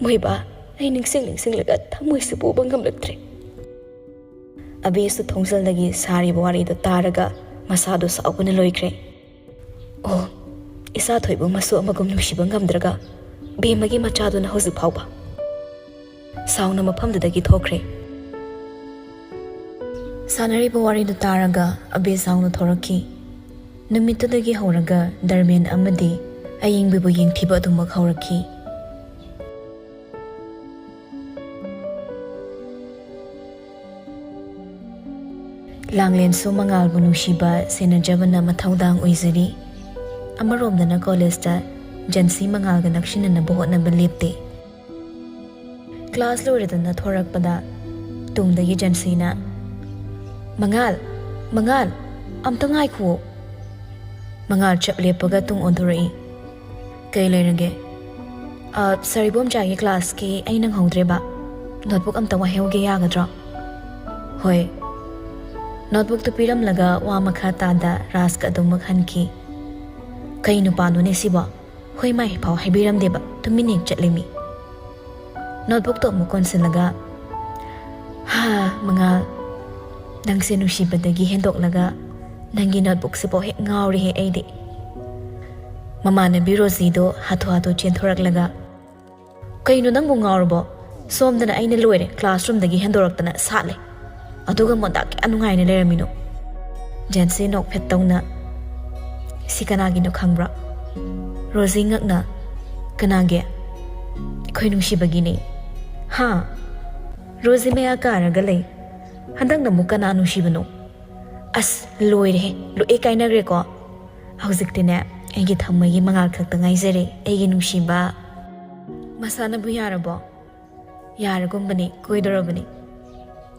ꯃꯣꯏꯕꯥ, ꯑꯩ ꯅꯤꯡꯁꯤꯡ ꯅꯤꯡꯁꯤꯡꯂꯒ ꯊꯃꯣꯏꯁꯨ ꯄꯨꯕ ꯉꯝꯂꯛꯇ꯭ꯔꯦ꯫" ꯑꯕꯤꯁꯨ ꯊꯣꯡꯖꯜꯗꯒꯤ ꯁꯥꯔꯤꯕ ꯋꯥꯔꯤꯗꯨ ꯇꯥꯔꯒ ꯃꯁꯥꯗꯨ ꯁꯥꯎꯕꯅ ꯂꯣꯏꯈ꯭ꯔꯦ꯫ ꯑꯣ, ꯏꯆꯥ ꯊꯣꯏꯕꯨ ꯃꯁꯨ ꯑꯃꯒꯨꯝ ꯅꯨꯡꯁꯤꯕ ꯉꯝꯗ꯭ꯔꯒ ꯕꯦꯝꯃꯒꯤ ꯃꯆꯥꯗꯨꯅ ꯍꯧꯖꯤꯛ ꯐꯥꯎꯕ꯫ ꯁꯥꯎꯅ ꯃꯐꯝꯗꯨꯗꯒꯤ ꯊꯣꯛꯈ꯭ꯔꯦ꯫ ꯁꯥꯟꯅꯔꯤꯕ ꯋꯥꯔꯤꯗꯨ ꯇꯥꯔꯒ ꯑꯕꯤ ꯁꯥꯎꯅ ꯊꯣꯔꯛꯈꯤ꯫ ꯅꯨꯃꯤꯠꯇꯨꯗꯒꯤ ꯍꯧꯔꯒ ꯗꯔꯃꯦꯟ ꯑꯃꯗꯤ ꯑꯌꯤꯡꯕꯤꯕꯨ ꯌꯦꯡꯊꯤꯕ ꯑꯗꯨꯃꯛ ꯍꯧꯔꯛꯈꯤ꯫ ꯂꯥꯡꯂꯦꯟꯁꯨ ꯃꯉꯥꯜꯕꯨ ꯅꯨꯡꯁꯤꯕ ꯁꯦꯟꯅꯖꯕꯅ ꯃꯊꯧꯗꯥꯡ ꯑꯣꯏꯖꯔꯤ꯫ ꯑꯃꯔꯣꯝꯗꯅ ꯀꯣꯂꯦꯖꯇ ꯖꯟꯁꯤ ꯃꯉꯥꯜꯒ ꯅꯛꯁꯤꯟꯅꯅꯕ ꯍꯣꯠꯅꯕ ꯂꯦꯞꯇꯦ꯫ ꯀ꯭ꯂꯥꯁ ꯂꯣꯏꯔꯗꯅ ꯊꯣꯔꯛꯄꯗ ꯇꯨꯡꯗꯒꯤ ꯖꯟꯁꯤꯅ, "ꯃꯉꯥꯜ, ꯃꯉꯥꯜ, ꯑꯝꯇ ꯉꯥꯏꯈꯨꯑꯣ꯫" ꯃꯉꯥꯜ ꯆꯞ ꯂꯦꯞꯄꯒ ꯇꯨꯡ ꯑꯣꯟꯊꯣꯔꯛꯏ꯫ "ꯀꯩ ꯂꯩꯔꯒꯦ?" "ꯑ, ꯁꯥꯔ ꯏꯕꯣꯝꯆꯥꯒꯤ ꯀ꯭ꯂꯥꯁꯀꯤ ꯑꯩ ꯅꯪꯍꯧꯗ꯭ꯔꯦꯕ꯫ ꯅꯣꯠꯕꯨꯛ ꯑꯝꯇ ꯋꯥꯏꯍꯧꯒꯦ ꯌꯥꯒꯗ꯭ꯔꯣ?" "ꯍꯣꯏ꯫" ꯅꯣꯠꯕꯨꯛꯇꯨ ꯄꯤꯔꯝꯂꯒ ꯋꯥ ꯃꯈꯥ ꯇꯥꯗ ꯔꯥꯖꯀ ꯑꯗꯨꯃꯛ ꯍꯟꯈꯤ꯫ "ꯀꯩ ꯅꯨꯄꯥꯅꯣꯅꯦ ꯁꯤꯕꯣ? ꯍꯣꯏ ꯃꯥꯏ ꯐꯥꯎ ꯍꯥꯏꯕꯤꯔꯝꯗꯦꯕ, ꯇꯨꯃꯤꯟꯅ ꯍꯦꯛ ꯆꯠꯂꯦ ꯃꯤ꯫" ꯅꯣꯠꯕꯨꯛꯇꯣ ꯑꯃꯨꯛ ꯀꯣꯟꯁꯤꯜꯂꯒ, "ꯍꯥ, ꯃꯉꯥꯜ, ꯅꯪꯁꯦ ꯅꯨꯡꯁꯤꯕꯗꯒꯤ ꯍꯦꯟꯗꯣꯛꯂꯒ ꯅꯪꯒꯤ ꯅꯣꯠꯕꯨꯛꯁꯤꯐꯥꯎ ꯍꯦꯛ ꯉꯥꯎꯔꯦꯍꯦ ꯑꯩꯗꯤ꯫" ꯃꯃꯥꯟꯅꯕꯤ ꯔꯣꯖꯤꯗꯣ ꯍꯥꯊꯨ ꯍꯥꯊꯨ ꯆꯦꯟꯊꯣꯔꯛꯂꯒ, "ꯀꯩꯅꯣ ꯅꯪꯕꯨ ꯉꯥꯎꯔꯕꯣ? ꯁꯣꯝꯗꯅ ꯑꯩꯅ ꯂꯣꯏꯔꯦ, ꯀ꯭ꯂꯥꯁꯔꯨꯝꯗꯒꯤ ꯍꯦꯟꯗꯣꯔꯛꯇꯅ ꯁꯥꯠꯂꯦ꯫ ꯑꯗꯨꯒ ꯃꯣꯟꯗꯥ ꯀꯌꯥ ꯅꯨꯡꯉꯥꯏꯅ ꯂꯩꯔꯝꯃꯤꯅꯣ?" ꯖꯦꯟꯁꯤ ꯅꯣꯛꯐꯦꯠ ꯇꯧꯅ, "ꯁꯤ ꯀꯅꯥꯒꯤꯅꯣ ꯈꯪꯕ꯭ꯔꯥ?" ꯔꯣꯖꯤ ꯉꯛꯅ, "ꯀꯅꯥꯒꯤ?" "ꯑꯩꯈꯣꯏ ꯅꯨꯡꯁꯤꯕꯒꯤꯅꯦ꯫" "ꯍꯥ?" ꯔꯣꯖꯤ ꯃꯌꯥ ꯀꯥꯔꯒ ꯂꯩ꯫ "ꯍꯟꯗꯛꯅ ꯑꯃꯨꯛ ꯀꯅꯥ ꯅꯨꯡꯁꯤꯕꯅꯣ?" "ꯑꯁ, ꯂꯣꯏꯔꯦꯍꯦ, ꯂꯣꯏ ꯀꯥꯏꯅꯈ꯭ꯔꯦꯀꯣ꯫ ꯍꯧꯖꯤꯛꯇꯤꯅꯦ, ꯑꯩꯒꯤ ꯊꯃꯣꯏꯒꯤ ꯃꯉꯥꯜ ꯈꯛꯇ ꯉꯥꯏꯖꯔꯦ, ꯑꯩꯒꯤ ꯅꯨꯡꯁꯤꯕ꯫ ꯃꯁꯥꯅꯕꯨ ꯌꯥꯔꯕꯣ? ꯌꯥꯔꯒꯨꯝꯕꯅꯤ, ꯀꯣꯏꯗꯧꯔꯕꯅꯤ꯫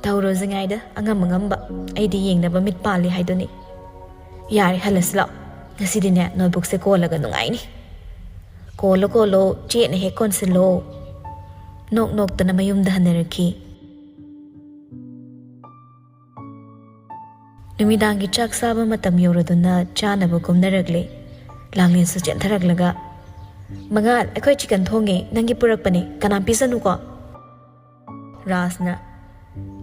ꯇꯧꯔꯣꯁꯤꯉꯥꯏꯗ ꯑꯉꯝ ꯑꯉꯝꯕ, ꯑꯩꯗꯤ ꯌꯦꯡꯅꯕ ꯃꯤꯠ ꯄꯥꯜꯂꯤ ꯍꯥꯏꯗꯨꯅꯤ꯫ ꯌꯥꯔꯦ, ꯍꯜꯂꯁꯤ ꯂꯥꯛꯑꯣ꯫ ꯉꯁꯤꯗꯤꯅꯦ, ꯅꯣꯠꯕꯨꯛꯁꯦ ꯀꯣꯜꯂꯒ ꯅꯨꯡꯉꯥꯏꯅꯤ꯫ ꯀꯣꯜꯂꯣ ꯀꯣꯜꯂꯣ, ꯆꯦꯠꯅ ꯍꯦꯛ ꯀꯣꯟꯁꯤꯜꯂꯣ꯫ ꯅꯣꯛ ꯅꯣꯛꯇꯅ ꯃꯌꯨꯝꯗ ꯍꯟꯅꯔꯛꯈꯤ꯫ ꯅꯨꯃꯤꯗꯥꯡꯒꯤ ꯆꯥꯛ ꯆꯥꯕ ꯃꯇꯝ ꯌꯧꯔꯗꯨꯅ ꯆꯥꯅꯕ ꯀꯨꯝꯅꯔꯛꯂꯦ꯫ ꯂꯥꯡꯂꯦꯟꯁꯨ ꯆꯦꯟꯊꯔꯛꯂꯒ, "ꯃꯉꯥꯜ, ꯑꯩꯈꯣꯏ ꯆꯤꯀꯟ ꯊꯣꯡꯉꯦ, ꯅꯪꯒꯤ ꯄꯨꯔꯛꯄꯅꯦ, ꯀꯅꯥꯝ ꯄꯤꯖꯅꯨꯀꯣ?" ꯔꯥꯖꯅ,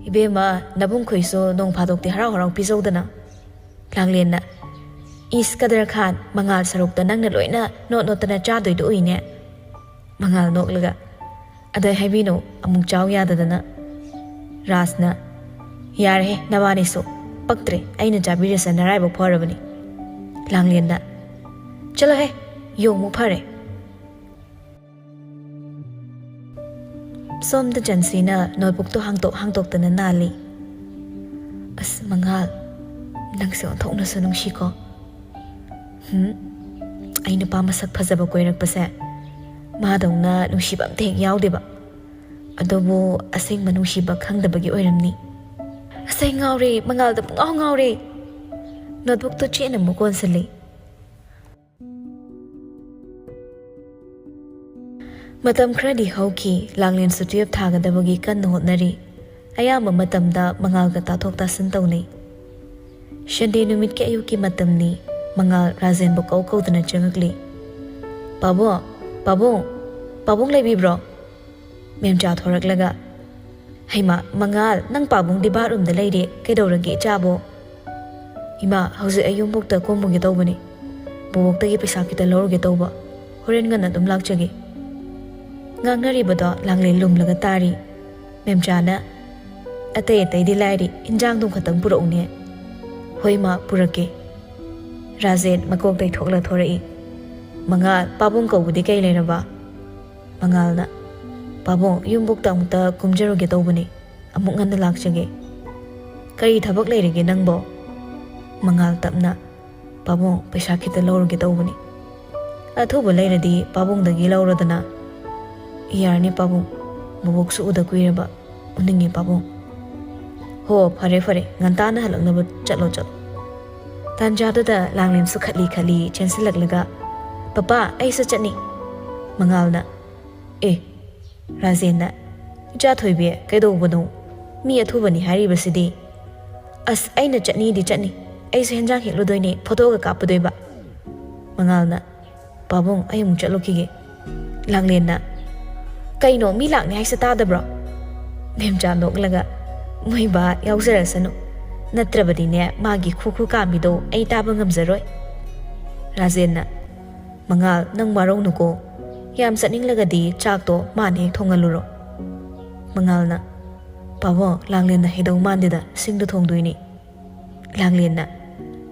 "ꯏꯕꯦꯝꯃ, ꯅꯕꯨꯡꯈꯣꯏꯁꯨ ꯅꯣꯡ ꯐꯥꯗꯣꯛꯇꯤ ꯍꯔꯥꯎ ꯍꯔꯥꯎ ꯄꯤꯖꯧꯗꯅ꯫" ꯂꯥꯡꯂꯦꯟꯅ, "ꯏꯁ ꯀꯗꯔ ꯈꯥꯟ, ꯃꯉꯥꯜ ꯁꯔꯨꯛꯇ ꯅꯪꯅ ꯂꯣꯏꯅ ꯅꯣꯠ ꯅꯣꯠꯇꯅ ꯆꯥꯗꯣꯏꯗꯣ ꯎꯏꯅꯦ꯫" ꯃꯉꯥꯜ ꯅꯣꯛꯂꯒ, "ꯑꯗꯩ ꯍꯥꯏꯕꯤꯅꯨ, ꯑꯃꯨꯛ ꯆꯥꯎ ꯌꯥꯗꯗꯅ꯫" ꯔꯥꯖꯅ, "ꯌꯥꯔꯦꯍꯦ ꯅꯕꯥꯅꯤꯁꯨ, ꯄꯛꯇ꯭ꯔꯦ, ꯑꯩꯅ ꯆꯥꯕꯤꯔꯁꯦ ꯅꯔꯥꯏꯕꯛ ꯐꯔꯕꯅꯤ꯫" ꯂꯥꯡꯂꯦꯟꯅ, "ꯆꯠꯂꯣꯍꯦ, ꯌꯣꯡꯃꯨꯛ ꯐꯔꯦ꯫" ꯁꯣꯝꯗ ꯖꯟꯁꯤꯅ ꯅꯣꯠꯕꯨꯛꯇꯣ ꯍꯥꯡꯇꯣꯛ ꯍꯥꯡꯇꯣꯛꯇꯅ ꯅꯥꯜꯂꯤ꯫ "ꯑꯁ ꯃꯉꯥꯜ, ꯅꯪꯁꯦ ꯑꯣꯟꯊꯣꯛꯅꯁꯨ ꯅꯨꯡꯁꯤꯀꯣ꯫ ꯍꯨꯝ, ꯑꯩ ꯅꯨꯄꯥ ꯃꯁꯛ ꯐꯖꯕ ꯀꯣꯏꯔꯛꯄꯁꯦ ꯃꯥꯗꯧꯅ ꯅꯨꯡꯁꯤꯕ ꯑꯝꯇ ꯍꯦꯛ ꯌꯥꯎꯗꯦꯕ꯫ ꯑꯗꯨꯕꯨ ꯑꯁꯦꯡꯕ ꯅꯨꯡꯁꯤꯕ ꯈꯪꯗꯕꯒꯤ ꯑꯣꯏꯔꯝꯅꯤ꯫" "ꯑꯁ, ꯑꯩ ꯉꯥꯎꯔꯦ, ꯃꯉꯥꯜꯗ ꯄꯨꯡꯉꯥꯎ ꯉꯥꯎꯔꯦ꯫" ꯅꯣꯠꯕꯨꯛꯇꯣ ꯆꯦꯠꯅ ꯑꯃꯨꯛ ꯀꯣꯟꯁꯤꯜꯂꯤ꯫ ꯃꯇꯝ ꯈꯔꯗꯤ ꯍꯧꯈꯤ꯫ ꯂꯥꯡꯂꯦꯟꯁꯨ ꯇꯨꯌꯦꯜꯞ ꯊꯥꯒꯗꯕꯒꯤ ꯀꯟꯅ ꯍꯣꯠꯅꯔꯤ꯫ ꯑꯌꯥꯝꯕ ꯃꯇꯝꯗ ꯃꯉꯥꯜꯒ ꯇꯥꯊꯣꯛ ꯇꯥꯁꯤꯟ ꯇꯧꯅꯩ꯫ ꯁꯟꯗꯦ ꯅꯨꯃꯤꯠꯀꯤ ꯑꯌꯨꯛꯀꯤ ꯃꯇꯝꯅꯤ꯫ ꯃꯉꯥꯜ ꯔꯥꯖꯦꯟꯕꯨ ꯀꯧ ꯀꯧꯗꯨꯅ ꯆꯪꯉꯛꯂꯤ꯫ "ꯄꯥꯕꯨꯡ, ꯄꯥꯕꯨꯡ, ꯄꯥꯕꯨꯡ ꯂꯩꯕꯤꯕ꯭ꯔꯣ?" ꯃꯦꯝꯆꯥ ꯊꯣꯔꯛꯂꯒ, "ꯍꯩꯃꯥ, ꯃꯉꯥꯜ, ꯅꯪ ꯄꯥꯕꯨꯡꯗꯤ ꯕꯥꯠꯔꯨꯝꯗ ꯂꯩꯔꯦ, ꯀꯩꯗꯧꯔꯒꯦ ꯏꯆꯥꯕꯣ?" "ꯏꯃꯥ, ꯍꯧꯖꯤꯛ ꯑꯩ ꯌꯨꯝꯕꯨꯛꯇ ꯀꯨꯝꯃꯨꯒꯦ ꯇꯧꯕꯅꯤ꯫ ꯕꯣꯕꯣꯛꯇꯒꯤ ꯄꯩꯁꯥ ꯈꯤꯇ ꯂꯧꯔꯨꯒꯦ ꯇꯧꯕ꯫ ꯍꯣꯔꯦꯟ ꯉꯟꯅ ꯑꯗꯨꯝ ꯂꯥꯛꯆꯒꯦ꯫" ꯉꯥꯡꯅꯔꯤꯕꯗꯣ ꯂꯥꯡꯂꯦꯟ ꯂꯨꯝꯂꯒ ꯇꯥꯔꯤ꯫ ꯃꯦꯝꯆꯥꯅ, "ꯑꯇꯩ ꯑꯇꯩꯗꯤ ꯂꯥꯏꯔꯤ, ꯏꯟꯖꯥꯡꯗꯨ ꯈꯛꯇꯪ ꯄꯨꯔꯛꯎꯅꯦ꯫" "ꯍꯣꯏ ꯃꯥ, ꯄꯨꯔꯛꯀꯦ꯫" ꯔꯥꯖꯦꯟ ꯃꯀꯣꯛ ꯇꯩꯊꯣꯛꯂ ꯊꯣꯔꯛꯏ꯫ "ꯃꯉꯥꯜ, ꯄꯥꯕꯨꯡ ꯀꯧꯕꯗꯤ ꯀꯩ ꯂꯩꯔꯕ?" ꯃꯉꯥꯜꯅ, "ꯄꯥꯕꯨꯡ, ꯌꯨꯝꯕꯨꯛꯇ ꯑꯃꯨꯛꯇ ꯀꯨꯝꯖꯔꯨꯒꯦ ꯇꯧꯕꯅꯤ, ꯑꯃꯨꯛ ꯉꯟꯅ ꯂꯥꯛꯆꯒꯦ꯫" "ꯀꯔꯤ ꯊꯕꯛ ꯂꯩꯔꯒꯦ ꯅꯪꯕꯣ?" ꯃꯉꯥꯜ ꯇꯞꯅ, "ꯄꯥꯕꯨꯡ, ꯄꯩꯁꯥ ꯈꯤꯇ ꯂꯧꯔꯨꯒꯦ ꯇꯧꯕꯅꯤ꯫ ꯑꯊꯨꯕ ꯂꯩꯔꯗꯤ ꯄꯥꯕꯨꯡꯗꯒꯤ ꯂꯧꯔꯣꯗꯅ꯫" "ꯌꯥꯔꯅꯤ ꯄꯥꯕꯨꯡ, ꯕꯣꯕꯣꯛꯁꯨ ꯎꯗ ꯀꯨꯏꯔꯕ, ꯎꯅꯤꯡꯉꯦ ꯄꯥꯕꯨꯡ꯫" "ꯍꯣ, ꯐꯔꯦ ꯐꯔꯦ, ꯉꯟꯇꯥꯅ ꯍꯜꯂꯛꯅꯕ ꯆꯠꯂꯣ ꯆꯠꯂꯣ꯫" ꯇꯥꯟꯖꯥꯗꯨꯗ ꯂꯥꯡꯂꯦꯟꯁꯨ ꯈꯠꯂꯤ ꯈꯠꯂꯤ ꯆꯦꯟꯁꯤꯜꯂꯛꯂꯒ, "ꯄꯄꯥ, ꯑꯩꯁꯨ ꯆꯠꯅꯤ꯫" ꯃꯉꯥꯜꯅ, "ꯑꯦ, ꯔꯥꯖꯦꯟꯅ, ꯏꯆꯥ ꯊꯣꯏꯕꯤ, ꯀꯩꯗꯧꯕꯅꯣ? ꯃꯤ ꯑꯊꯨꯕꯅꯤ ꯍꯥꯏꯔꯤꯕꯁꯤꯗꯤ꯫" "ꯑꯁ, ꯑꯩꯅ ꯆꯠꯅꯤꯗꯤ ꯆꯠꯅꯤ꯫ ꯑꯩꯁꯨ ꯍꯦꯟꯖꯥꯡ ꯍꯦꯛꯂꯨꯗꯣꯏꯅꯦ, ꯐꯣꯇꯣꯒ ꯀꯥꯞꯄꯨꯗꯣꯏꯕ꯫" ꯃꯉꯥꯜꯅ, "ꯄꯥꯕꯨꯡ, ꯑꯩ ꯑꯃꯨꯛ ꯆꯠꯂꯨꯈꯤꯒꯦ꯫" ꯂꯥꯡꯂꯦꯟꯅ, "ꯀꯩꯅꯣ, ꯃꯤ ꯂꯥꯛꯅꯤ ꯍꯥꯏꯁꯦ ꯇꯥꯗꯕ꯭ꯔꯣ?" ꯃꯦꯝꯆꯥ ꯅꯣꯛꯂꯒ, "ꯃꯣꯏ ꯕꯥ ꯌꯥꯎꯖꯔꯁꯅꯨ, ꯅꯠꯇ꯭ꯔꯕꯗꯤꯅꯦ, ꯃꯥꯒꯤ ꯈꯨ ꯈꯨ ꯀꯥꯝꯕꯤꯗꯣ ꯑꯩ ꯇꯥꯕ ꯉꯝꯖꯔꯣꯏ꯫" ꯔꯥꯖꯦꯟꯅ, "ꯃꯉꯥꯜ, ꯅꯪ ꯋꯥꯔꯧꯅꯨꯀꯣ꯫ ꯌꯥꯝ ꯆꯠꯅꯤꯡꯂꯒꯗꯤ ꯆꯥꯛꯇꯣ ꯃꯥꯅ ꯍꯦꯛ ꯊꯣꯡꯍꯜꯂꯨꯔꯣ꯫" ꯃꯉꯥꯜꯅ, "ꯄꯥꯕꯨꯡ, ꯂꯥꯡꯂꯦꯟꯅ ꯍꯩꯗꯧ ꯃꯥꯟꯗꯦꯗ, ꯁꯤꯡꯗ ꯊꯣꯡꯗꯣꯏꯅꯤ꯫" ꯂꯥꯡꯂꯦꯟꯅ,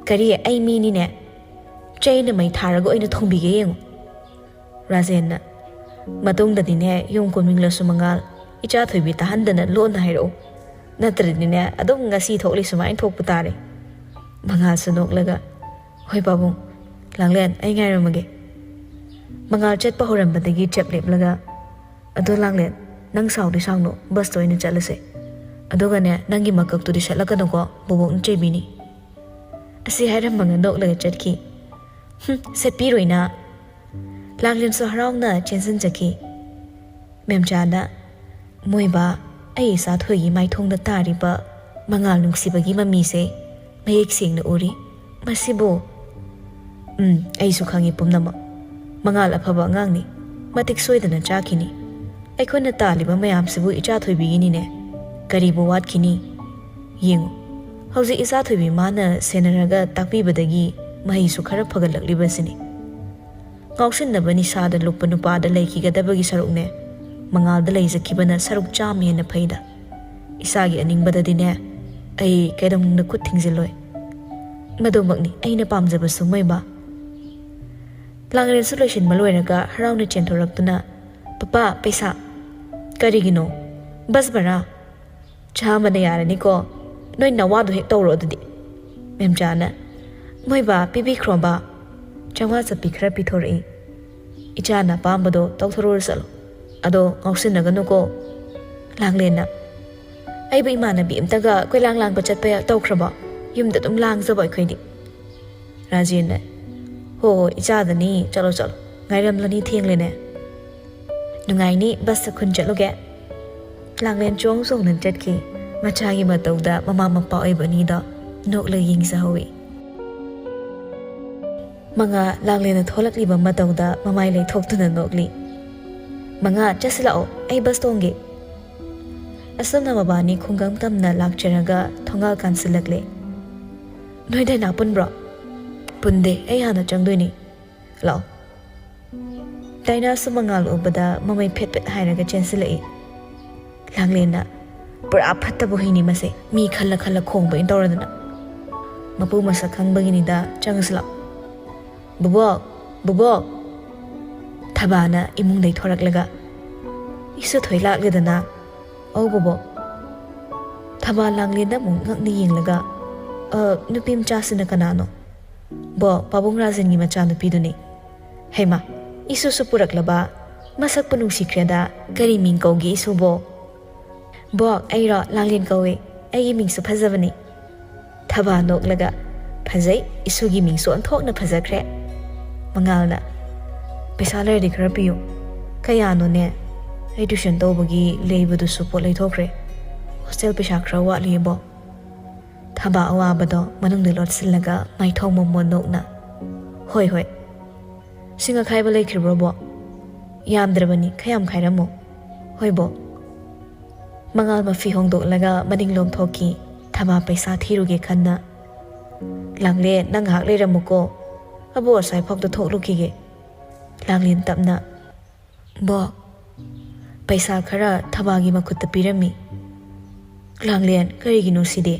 "ꯀꯔꯤ? ꯑꯩ ꯃꯤꯅꯤꯅꯦ꯫ ꯆꯩꯅ ꯃꯩ ꯊꯥꯔꯒ ꯑꯣꯏꯅ ꯊꯣꯡꯕꯤꯒꯦ ꯌꯦꯡꯉꯨ꯫" ꯔꯥꯖꯦꯟꯅ, "ꯃꯇꯨꯡꯗꯗꯤꯅꯦ, ꯌꯨꯝ ꯀꯨꯝꯅꯤꯡꯂꯁꯨ ꯃꯉꯥꯜ, ꯏꯆꯥ ꯊꯣꯏꯕꯤ ꯇꯥꯍꯟꯗꯅ ꯂꯣꯟꯅ ꯍꯥꯏꯔꯛꯎ꯫ ꯅꯠꯇ꯭ꯔꯗꯤꯅꯦ, ꯑꯗꯨꯝ ꯉꯁꯤ ꯊꯣꯛꯂꯤ ꯁꯨꯃꯥꯏꯅ ꯊꯣꯛꯄ ꯇꯥꯔꯦ꯫" ꯃꯉꯥꯜꯁꯨ ꯅꯣꯛꯂꯒ, "ꯍꯣꯏ ꯄꯥꯕꯨꯡ, ꯂꯥꯡꯂꯦꯟ, ꯑꯩ ꯉꯥꯏꯔꯝꯃꯒꯦ꯫" ꯃꯉꯥꯜ ꯆꯠꯄ ꯍꯧꯔꯝꯕꯗꯒꯤ ꯆꯞ ꯂꯦꯞꯂꯒ, "ꯑꯗꯣ ꯂꯥꯡꯂꯦꯟ, ꯅꯪ ꯁꯥꯎꯗꯤ ꯁꯥꯎꯅꯨ, ꯕꯁꯇ ꯑꯣꯏꯅ ꯆꯠꯂꯁꯦ꯫ ꯑꯗꯨꯒꯅꯦ, ꯅꯪꯒꯤ ꯃꯀꯛꯇꯨꯗꯤ ꯁꯠꯂꯛꯀꯅꯨꯀꯣ, ꯕꯣꯕꯣꯛꯅ ꯆꯩꯕꯤꯅꯤ꯫" ꯑꯁꯤ ꯍꯥꯏꯔꯝꯃꯒ ꯅꯣꯛꯂꯒ ꯆꯠꯈꯤ꯫ "ꯍꯨꯝ, ꯁꯦꯠꯄꯤꯔꯣꯏꯅ꯫" ꯂꯥꯡꯂꯦꯟꯁꯨ ꯍꯔꯥꯎꯅ ꯆꯦꯟꯁꯤꯟꯖꯈꯤ꯫ ꯃꯦꯝꯆꯥꯅ, "ꯃꯣꯏꯕꯥ, ꯑꯩ ꯏꯆꯥ ꯊꯣꯏꯒꯤ ꯃꯥꯏꯊꯣꯡꯗ ꯇꯥꯔꯤꯕ ꯃꯉꯥꯜ ꯅꯨꯡꯁꯤꯕꯒꯤ ꯃꯃꯤꯁꯦ ꯃꯌꯦꯛ ꯁꯦꯡꯅ ꯎꯔꯤ꯫ ꯃꯁꯤꯕꯨ..." "ꯎꯝ, ꯑꯩꯁꯨ ꯈꯪꯉꯤ ꯄꯨꯝꯅꯃꯛ꯫ ꯃꯉꯥꯜ ꯑꯐꯕ ꯑꯉꯥꯡꯅꯤ꯫ ꯃꯇꯤꯛ ꯁꯣꯏꯗꯅ ꯆꯥꯈꯤꯅꯤ꯫ ꯑꯩꯈꯣꯏꯅ ꯇꯥꯜꯂꯤꯕ ꯃꯌꯥꯝꯁꯤꯕꯨ ꯏꯆꯥ ꯊꯣꯏꯕꯤꯒꯤꯅꯤꯅꯦ꯫ ꯀꯔꯤꯕꯨ ꯋꯥꯠꯈꯤꯅꯤ? ꯌꯦꯡꯉꯨ, ꯍꯧꯖꯤꯛ ꯏꯆꯥ ꯊꯣꯏꯕꯤ ꯃꯥꯅ ꯁꯦꯟꯅꯔꯒ ꯇꯥꯛꯄꯤꯕꯗꯒꯤ ꯃꯍꯩꯁꯨ ꯈꯔ ꯐꯒꯠꯂꯛꯂꯤꯕꯁꯤꯅꯤ꯫ ꯉꯥꯎꯁꯤꯟꯅꯕ ꯅꯤꯁꯥꯗ ꯂꯨꯞꯄ ꯅꯨꯄꯥꯗ ꯂꯩꯈꯤꯒꯗꯕꯒꯤ ꯁꯔꯨꯛꯅꯦ, ꯃꯉꯥꯜꯗ ꯂꯩꯖꯈꯤꯕꯅ ꯁꯔꯨꯛ ꯆꯥꯝꯃ ꯍꯦꯟꯅ ꯐꯩꯗ꯫ ꯏꯁꯥꯒꯤ ꯑꯅꯤꯡꯕꯗꯗꯤꯅꯦ, ꯑꯩ ꯀꯩꯗꯧꯅꯨꯡꯗ ꯈꯨꯠ ꯊꯤꯡꯖꯤꯜꯂꯣꯏ꯫ ꯃꯗꯨꯃꯛꯅꯤ ꯑꯩꯅ ꯄꯥꯝꯖꯕꯁꯨ, ꯃꯣꯏꯕꯥ꯫" ꯂꯥꯡꯂꯦꯟꯁꯨ ꯂꯣꯏꯁꯤꯟꯕ ꯂꯣꯏꯔꯒ ꯍꯔꯥꯎꯅ ꯆꯦꯟꯊꯣꯔꯛꯇꯨꯅ, "ꯄꯄꯥ, ꯄꯩꯁꯥ꯫" "ꯀꯔꯤꯒꯤꯅꯣ? ꯕꯁ ꯚꯔꯥ?" "ꯆꯥꯝꯃꯅ ꯌꯥꯔꯅꯤꯀꯣ, ꯅꯣꯏ ꯅꯋꯥꯗꯣ ꯍꯦꯛ ꯇꯧꯔꯣ ꯑꯗꯨꯗꯤ꯫" ꯃꯦꯝꯆꯥꯅ, "ꯃꯣꯏ ꯕꯥ, ꯄꯤꯕꯤꯈ꯭ꯔꯣ ꯕꯥ꯫ ꯆꯥꯝꯃꯉꯥ ꯆꯠꯄꯤ ꯈꯔ ꯄꯤꯊꯣꯔꯛꯏ꯫ ꯏꯆꯥꯅ ꯑꯄꯥꯝꯕꯗꯣ ꯇꯧꯊꯣꯔꯛꯎꯔ ꯆꯠꯂꯣ꯫ ꯑꯗꯣ ꯉꯥꯎꯁꯤꯟꯅꯒꯅꯨꯀꯣ꯫" ꯂꯥꯡꯂꯦꯟꯅ, "ꯑꯩꯕꯨ ꯏꯃꯥꯟꯅꯕꯤ ꯑꯝꯇꯒ ꯀꯣꯏꯂꯥꯡ ꯂꯥꯡꯕ ꯆꯠꯄ ꯇꯧꯈ꯭ꯔꯕꯣ? ꯌꯨꯝꯗ ꯑꯗꯨꯝ ꯂꯥꯡꯖꯕ ꯑꯩꯈꯣꯏꯗꯤ꯫" ꯔꯥꯖꯦꯟꯅ, "ꯍꯣ ꯍꯣ, ꯏꯆꯥꯗꯅꯤ, ꯆꯠꯂꯣ ꯆꯠꯂꯣ, ꯉꯥꯏꯔꯝꯂꯅꯤ, ꯊꯦꯡꯂꯦꯅꯦ꯫" "ꯅꯨꯡꯉꯥꯏꯅꯤ, ꯕꯁꯇ ꯈꯨꯟ ꯆꯠꯂꯨꯒꯦ꯫" ꯂꯥꯡꯂꯦꯟ ꯆꯣꯡ ꯆꯣꯡꯅ ꯆꯠꯈꯤ꯫ ꯃꯆꯥꯒꯤ ꯃꯇꯧꯗ ꯃꯃꯥ ꯃꯄꯥ ꯑꯣꯏꯕ ꯑꯅꯤꯗꯣ ꯅꯣꯛꯂꯒ ꯌꯦꯡꯖꯍꯧꯏ꯫ ꯃꯉꯥ ꯂꯥꯡꯂꯦꯟꯅ ꯊꯣꯛꯂꯛꯂꯤꯕ ꯃꯇꯧꯗ ꯃꯃꯥꯏ ꯂꯩꯊꯣꯛꯇꯨꯅ ꯅꯣꯛꯂꯤ꯫ "ꯃꯉꯥ, ꯆꯠꯁꯤꯜꯂꯛꯑꯣ, ꯑꯩ ꯕꯁ ꯇꯣꯡꯒꯦ꯫" ꯑꯁꯨꯝꯅ ꯃꯕꯥꯅꯤ ꯈꯨꯡꯒꯪ ꯇꯝꯅ ꯂꯥꯛꯆꯔꯒ ꯊꯣꯡꯒꯥꯜ ꯀꯥꯟꯁꯤꯜꯂꯛꯂꯦ꯫ "ꯅꯣꯏ ꯗꯥꯏꯅꯥ ꯄꯨꯟꯕ꯭ꯔꯣ?" "ꯄꯨꯟꯗꯦ, ꯑꯩ ꯍꯥꯟꯅ ꯆꯪꯗꯣꯏꯅꯤ, ꯂꯥꯛꯑꯣ꯫" ꯗꯥꯏꯅꯥꯁꯨ ꯃꯉꯥꯜ ꯎꯕꯗ ꯃꯃꯩ ꯐꯦꯠ ꯐꯦꯠ ꯍꯥꯏꯔꯒ ꯆꯦꯟꯁꯤꯜꯂꯛꯏ꯫ ꯂꯥꯡꯂꯦꯟꯅ, "ꯄꯨꯔꯥ ꯐꯠꯇꯕ ꯍꯨꯏꯅꯤ ꯃꯁꯦ, ꯃꯤ ꯈꯜꯂ ꯈꯜꯂ ꯈꯣꯡꯕ ꯑꯣꯏꯅ ꯇꯧꯔꯗꯅ꯫ ꯃꯄꯨ ꯃꯁꯛ ꯈꯪꯕꯒꯤꯅꯤꯗ, ꯆꯪꯉꯁꯤ ꯂꯥꯛꯑꯣ꯫" "ꯕꯨꯕꯣꯛ, ꯕꯨꯕꯣꯛ!" ꯊꯕꯥꯅ ꯏꯃꯨꯡꯗꯩ ꯊꯣꯔꯛꯂꯒ, "ꯏꯁꯨ ꯊꯣꯏ ꯂꯥꯛꯂꯦꯗꯅ꯫" "ꯑꯧ ꯕꯨꯕꯣꯛ꯫" ꯊꯕꯥ ꯂꯥꯡꯂꯦꯟꯗ ꯑꯃꯨꯛ ꯉꯛꯅ ꯌꯦꯡꯂꯒ, "ꯑ, ꯅꯨꯄꯤ ꯃꯆꯥꯁꯤꯅ ꯀꯅꯥꯅꯣ?" "ꯕꯣꯛ, ꯄꯥꯕꯨꯡ ꯔꯥꯖꯦꯟꯒꯤ ꯃꯆꯥꯅꯨꯄꯤꯗꯨꯅꯤ꯫" "ꯍꯩꯃꯥ, ꯏꯁꯨꯁꯨ ꯄꯨꯔꯛꯂꯕ? ꯃꯁꯛꯄꯨ ꯅꯨꯡꯁꯤꯈ꯭ꯔꯦꯗ꯫ ꯀꯔꯤ ꯃꯤꯡ ꯀꯧꯒꯦ ꯏꯁꯨꯕꯣ?" "ꯕꯣꯛ, ꯑꯩꯔꯣ? ꯂꯥꯡꯂꯦꯟ ꯀꯧꯏ꯫ ꯑꯩꯒꯤ ꯃꯤꯡꯁꯨ ꯐꯖꯕꯅꯤ꯫" ꯊꯕꯥ ꯅꯣꯛꯂꯒ, "ꯐꯖꯩ, ꯏꯁꯨꯒꯤ ꯃꯤꯡꯁꯨ ꯑꯣꯟꯊꯣꯛꯅ ꯐꯖꯈ꯭ꯔꯦ꯫" ꯃꯉꯥꯜꯅ, "ꯄꯩꯁꯥ ꯂꯩꯔꯗꯤ ꯈꯔ ꯄꯤꯌꯨ꯫" "ꯀꯌꯥꯅꯣꯅꯦ? ꯑꯩ ꯇ꯭ꯌꯨꯁꯟ ꯇꯧꯕꯒꯤ ꯂꯩꯕꯗꯨꯁꯨ ꯄꯣꯠ ꯂꯩꯊꯣꯛꯈ꯭ꯔꯦ꯫ ꯍꯣꯁꯇꯦꯜ ꯄꯩꯁꯥ ꯈꯔ ꯋꯥꯠꯂꯤꯕꯣ꯫" ꯊꯕꯥ ꯑꯋꯥꯕꯗꯣ ꯃꯅꯨꯡꯗ ꯂꯣꯠꯁꯤꯜꯂꯒ ꯃꯥꯏꯊꯣꯡ ꯃꯣꯃꯣꯟ ꯅꯣꯛꯅ, "ꯍꯣꯏ, ꯍꯣꯏ꯫ ꯁꯤꯡ ꯑꯈꯥꯏꯕ ꯂꯩꯈ꯭ꯔꯤꯕ꯭ꯔꯣ, ꯕꯣꯛ?" "ꯌꯥꯝꯗ꯭ꯔꯕꯅꯤ, ꯈꯌꯥꯝ ꯈꯥꯏꯔꯝꯃꯨ꯫" "ꯍꯣꯏ, ꯕꯣꯛ꯫" ꯃꯉꯥꯜ ꯃꯐꯤ ꯍꯣꯡꯗꯣꯛꯂꯒ ꯃꯅꯤꯡꯂꯣꯝ ꯊꯣꯛꯈꯤ꯫ ꯊꯕꯥ ꯄꯩꯁꯥ ꯊꯤꯔꯨꯒꯦ ꯈꯟꯅ, "ꯂꯥꯡꯂꯦꯟ, ꯅꯪ ꯉꯥꯏꯍꯥꯛ ꯂꯩꯔꯝꯃꯨꯀꯣ꯫ ꯑꯕꯣꯛ ꯑꯁ꯭ꯋꯥꯏꯐꯥꯎꯗ ꯊꯣꯛꯂꯨꯈꯤꯒꯦ꯫" ꯂꯥꯡꯂꯦꯟ ꯇꯞꯅ, "ꯕꯣꯛ꯫" ꯄꯩꯁꯥ ꯈꯔ ꯊꯕꯥꯒꯤ ꯃꯈꯨꯠꯇ ꯄꯤꯔꯝꯃꯤ꯫ "ꯂꯥꯡꯂꯦꯟ, ꯀꯔꯤꯒꯤꯅꯣ ꯁꯤꯗꯤ?"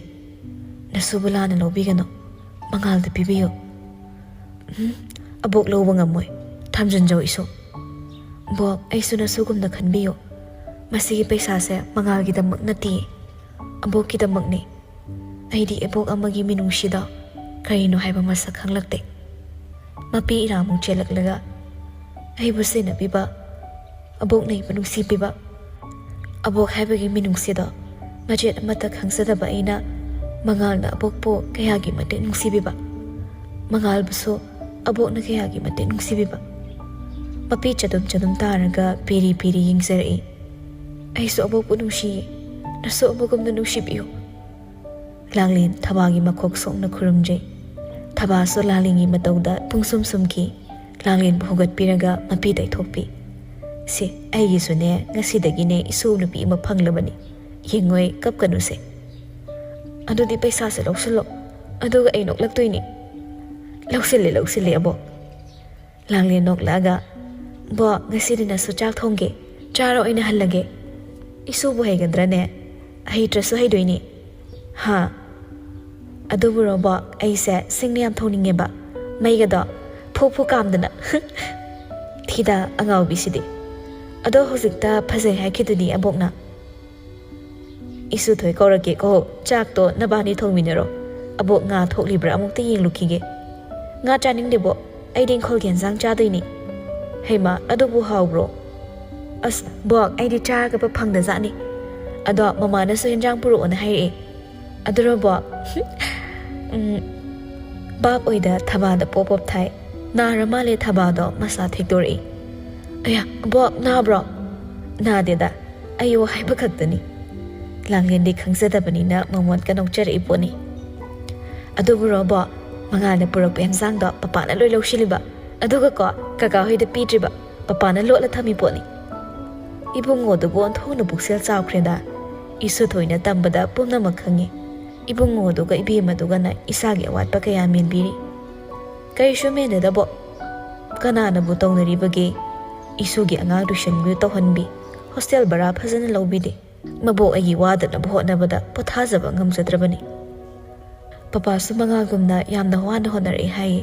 "ꯅꯁꯨꯕꯨ ꯂꯥꯟꯅ ꯂꯧꯕꯤꯒꯅꯨ꯫ ꯃꯉꯥꯜꯗ ꯄꯤꯕꯤꯌꯨ꯫" "ꯎꯝ, ꯑꯕꯣꯛ ꯂꯧꯕ ꯉꯝꯃꯣꯏ꯫ ꯊꯝꯖꯤꯟꯖꯧ ꯏꯁꯨ꯫" "ꯕꯣꯛ, ꯑꯩꯁꯨ ꯅꯁꯨꯒꯨꯝꯅ ꯈꯟꯕꯤꯌꯨ꯫ ꯃꯁꯤꯒꯤ ꯄꯩꯁꯥꯁꯦ ꯃꯉꯥꯜꯒꯤꯗꯃꯛ ꯅꯠꯇꯤꯌꯦ꯫ ꯑꯕꯣꯛꯀꯤꯗꯃꯛꯅꯤ꯫ ꯑꯩꯗꯤ ꯏꯕꯣꯛ ꯑꯃꯒꯤ ꯃꯤꯅꯨꯡꯁꯤꯗ ꯀꯔꯤꯅꯣ ꯍꯥꯏꯕ ꯃꯁꯛ ꯈꯪꯂꯛꯇꯦ꯫ ꯃꯄꯤ ꯏꯔꯥꯃꯨꯛ ꯆꯦꯜꯂꯛꯂꯒ ꯑꯩꯕꯨ ꯁꯦꯟꯅꯕꯤꯕ, ꯑꯕꯣꯛꯅ ꯑꯩꯕꯨ ꯅꯨꯡꯁꯤꯕꯤꯕ, ꯑꯕꯣꯛ ꯍꯥꯏꯕꯒꯤ ꯃꯤꯅꯨꯡꯁꯤꯗꯣ ꯃꯆꯦꯠ ꯑꯃꯠꯇ ꯈꯪꯖꯗꯕ ꯑꯩꯅ ꯃꯉꯥꯜꯅ ꯑꯕꯣꯛꯄꯨ ꯀꯌꯥꯒꯤ ꯃꯇꯤꯛ ꯅꯨꯡꯁꯤꯕꯤꯕ, ꯃꯉꯥꯜꯕꯨꯁꯨ ꯑꯕꯣꯛꯅ ꯀꯌꯥꯒꯤ ꯃꯇꯤꯛ ꯅꯨꯡꯁꯤꯕꯤꯕ꯫ ꯃꯄꯤ ꯆꯗꯨꯝ ꯆꯗꯨꯝ ꯇꯥꯔꯒ ꯄꯤꯔꯤ ꯄꯤꯔꯤ ꯌꯦꯡꯖꯔꯛꯏ꯫ ꯑꯩꯁꯨ ꯑꯕꯣꯛꯄꯨ ꯅꯨꯡꯁꯤꯌꯦ, ꯅꯁꯨ ꯑꯕꯣꯛꯒꯨꯝꯅ ꯅꯨꯡꯁꯤꯕꯤꯌꯨ꯫ ꯂꯥꯡꯂꯦꯟ ꯊꯕꯥꯒꯤ ꯃꯈꯣꯛ ꯁꯣꯛꯅ ꯈꯨꯔꯨꯝꯖꯩ꯫ ꯊꯕꯥꯁꯨ ꯂꯥꯡꯂꯦꯟꯒꯤ ꯃꯇꯧꯗ ꯄꯨꯡꯁꯨꯝ ꯁꯨꯝꯈꯤ꯫ ꯂꯥꯡꯂꯦꯟꯕꯨ ꯍꯧꯒꯠꯄꯤꯔꯒ ꯃꯄꯤ ꯇꯩꯊꯣꯛꯄꯤ꯫ "ꯁꯦ, ꯑꯩꯒꯤꯁꯨꯅꯦ ꯉꯁꯤꯗꯒꯤꯅꯦ ꯏꯁꯨ ꯅꯨꯄꯤ ꯑꯃ ꯐꯪꯂꯕꯅꯤ꯫ ꯌꯦꯡꯉꯣꯏ, ꯀꯞꯀꯅꯨꯁꯦ꯫ ꯑꯗꯨꯗꯤ ꯄꯩꯁꯥꯁꯦ ꯂꯧꯁꯤꯜꯂꯣ, ꯑꯗꯨꯒ ꯑꯩ ꯅꯣꯛꯂꯛꯇꯣꯏꯅꯤ꯫" "ꯂꯧꯁꯤꯜꯂꯦ, ꯂꯧꯁꯤꯜꯂꯦ, ꯑꯕꯣꯛ꯫" ꯂꯥꯡꯂꯦꯟ ꯅꯣꯛꯂꯛꯑꯒ, "ꯕꯣꯛ, ꯉꯁꯤꯗꯤ ꯅꯁꯨ ꯆꯥꯛ ꯊꯣꯡꯒꯦ, ꯆꯥꯔꯣ, ꯑꯩꯅ ꯍꯜꯂꯒꯦ꯫" "ꯏꯁꯨꯕꯨ ꯍꯩꯒꯗ꯭ꯔꯅꯦ? ꯍꯩꯇ꯭ꯔꯁꯨ ꯍꯩꯗꯣꯏꯅꯤ꯫" "ꯍꯥ?" "ꯑꯗꯨꯕꯨꯔꯣ ꯕꯣꯛ, ꯑꯩꯁꯦ ꯁꯤꯡꯅ ꯌꯥꯝ ꯊꯣꯡꯅꯤꯡꯉꯦꯕ, ꯃꯩꯒꯗꯣ ꯐꯨ ꯐꯨ ꯀꯥꯝꯗꯅ꯫" "ꯊꯤꯗ ꯑꯉꯥꯎꯕꯤꯁꯤꯗꯤ꯫ ꯑꯗꯣ ꯍꯧꯖꯤꯛꯇ ꯐꯖꯩ ꯍꯥꯏꯈꯤꯗꯨꯗꯤ ꯑꯕꯣꯛꯅ?" "ꯏꯁꯨ ꯊꯣꯏ ꯀꯧꯔꯛꯀꯦꯀꯣ, ꯆꯥꯛꯇꯣ ꯅꯕꯥꯅꯤ ꯊꯣꯡꯃꯤꯟꯅꯔꯣ꯫ ꯑꯕꯣꯛ ꯉꯥ ꯊꯣꯛꯂꯤꯕ꯭ꯔꯥ ꯑꯃꯨꯛꯇ ꯌꯦꯡꯂꯨꯈꯤꯒꯦ꯫" "ꯉꯥ ꯆꯥꯅꯤꯡꯗꯦꯕꯣ, ꯑꯩꯗꯤ ꯏꯪꯈꯣꯜꯒꯤ ꯍꯦꯟꯖꯥꯡ ꯆꯥꯗꯣꯏꯅꯤ꯫" "ꯍꯩꯃꯥ, ꯑꯗꯨꯕꯨ ꯍꯥꯎꯕ꯭ꯔꯣ?" "ꯑꯁ ꯕꯣꯛ, ꯑꯩꯗꯤ ꯆꯥꯔꯒ ꯐꯪꯗꯖꯥꯠꯅꯤ꯫ ꯑꯗꯣ ꯃꯃꯥꯅꯁꯨ ꯍꯦꯟꯖꯥꯡ ꯄꯨꯔꯛꯑꯣꯅ ꯍꯥꯏꯔꯛꯑꯦ꯫" "ꯑꯗꯨꯔꯣ ꯕꯣꯛ?" "ꯎꯝ, ꯚꯥꯞ ꯑꯣꯏꯗ ꯊꯕꯥꯗ ꯄꯣꯞ ꯄꯣꯞ ꯊꯥꯏ꯫ ꯅꯥꯔ ꯃꯥꯜꯂꯦ ꯊꯕꯥꯗꯣ ꯃꯁꯥ ꯊꯦꯛꯇꯣꯔꯛꯏ꯫ "ꯑꯌꯥ, ꯕꯣꯛ, ꯅꯥꯕ꯭ꯔꯣ?" "ꯅꯥꯗꯦꯗ, ꯑꯌꯣ ꯍꯥꯏꯕ ꯈꯛꯇꯅꯤ꯫" ꯂꯥꯡꯂꯦꯟꯗꯤ ꯈꯪꯖꯗꯕꯅꯤꯅ ꯃꯃꯣꯟ ꯀꯅꯣꯛꯆꯔꯛꯏ ꯄꯣꯠꯅꯤ꯫ "ꯑꯗꯨꯕꯨꯔꯣ ꯕꯣꯛ, ꯃꯉꯥꯜꯅ ꯄꯨꯔꯛꯄ ꯍꯦꯟꯖꯥꯡꯗꯣ ꯄꯄꯥꯅ ꯂꯣꯏ ꯂꯧꯁꯤꯜꯂꯤꯕ, ꯑꯗꯨꯒꯀꯣ ꯀꯀꯥ ꯍꯣꯏꯗ ꯄꯤꯗ꯭ꯔꯤꯕ, ꯄꯄꯥꯅ ꯂꯣꯠꯂ ꯊꯝꯃꯤ ꯄꯣꯠꯅꯤ꯫" ꯏꯕꯨꯡꯉꯣꯗꯨꯕꯨ ꯑꯣꯟꯊꯣꯛꯅ ꯄꯨꯛꯆꯦꯜ ꯆꯥꯎꯈ꯭ꯔꯦꯗ꯫ ꯏꯁꯨ ꯊꯣꯏꯅ ꯇꯝꯕꯗ ꯄꯨꯝꯅꯃꯛ ꯈꯪꯉꯤ꯫ ꯏꯕꯨꯡꯉꯣꯗꯨꯒ ꯏꯕꯦꯝꯃꯗꯨꯒꯅ ꯏꯁꯥꯒꯤ ꯑꯋꯥꯠꯄ ꯀꯌꯥ ꯃꯦꯟꯕꯤꯔꯤ꯫ "ꯀꯔꯤꯁꯨ ꯃꯦꯟꯅꯗꯕꯣ꯫ ꯀꯅꯥꯅꯕꯨ ꯇꯧꯅꯔꯤꯕꯒꯦ? ꯏꯁꯨꯒꯤ ꯑꯉꯥꯡ ꯇꯨꯏꯁꯟꯕꯨ ꯇꯧꯍꯟꯕꯤ, ꯍꯣꯁꯇꯦꯜ ꯚꯔꯥ ꯐꯖꯅ ꯂꯧꯕꯤꯗꯦ꯫ ꯃꯕꯣꯛ ꯑꯩꯒꯤ ꯋꯥꯗꯅꯕ ꯍꯣꯠꯅꯕꯗ ꯄꯣꯊꯥꯖꯕ ꯉꯝꯖꯗ꯭ꯔꯕꯅꯤ꯫ ꯄꯄꯥꯁꯨ ꯃꯉꯥꯜꯒꯨꯝꯅ ꯌꯥꯝꯅ ꯋꯥꯅ ꯍꯣꯠꯅꯔꯛꯏ ꯍꯥꯏꯌꯦ꯫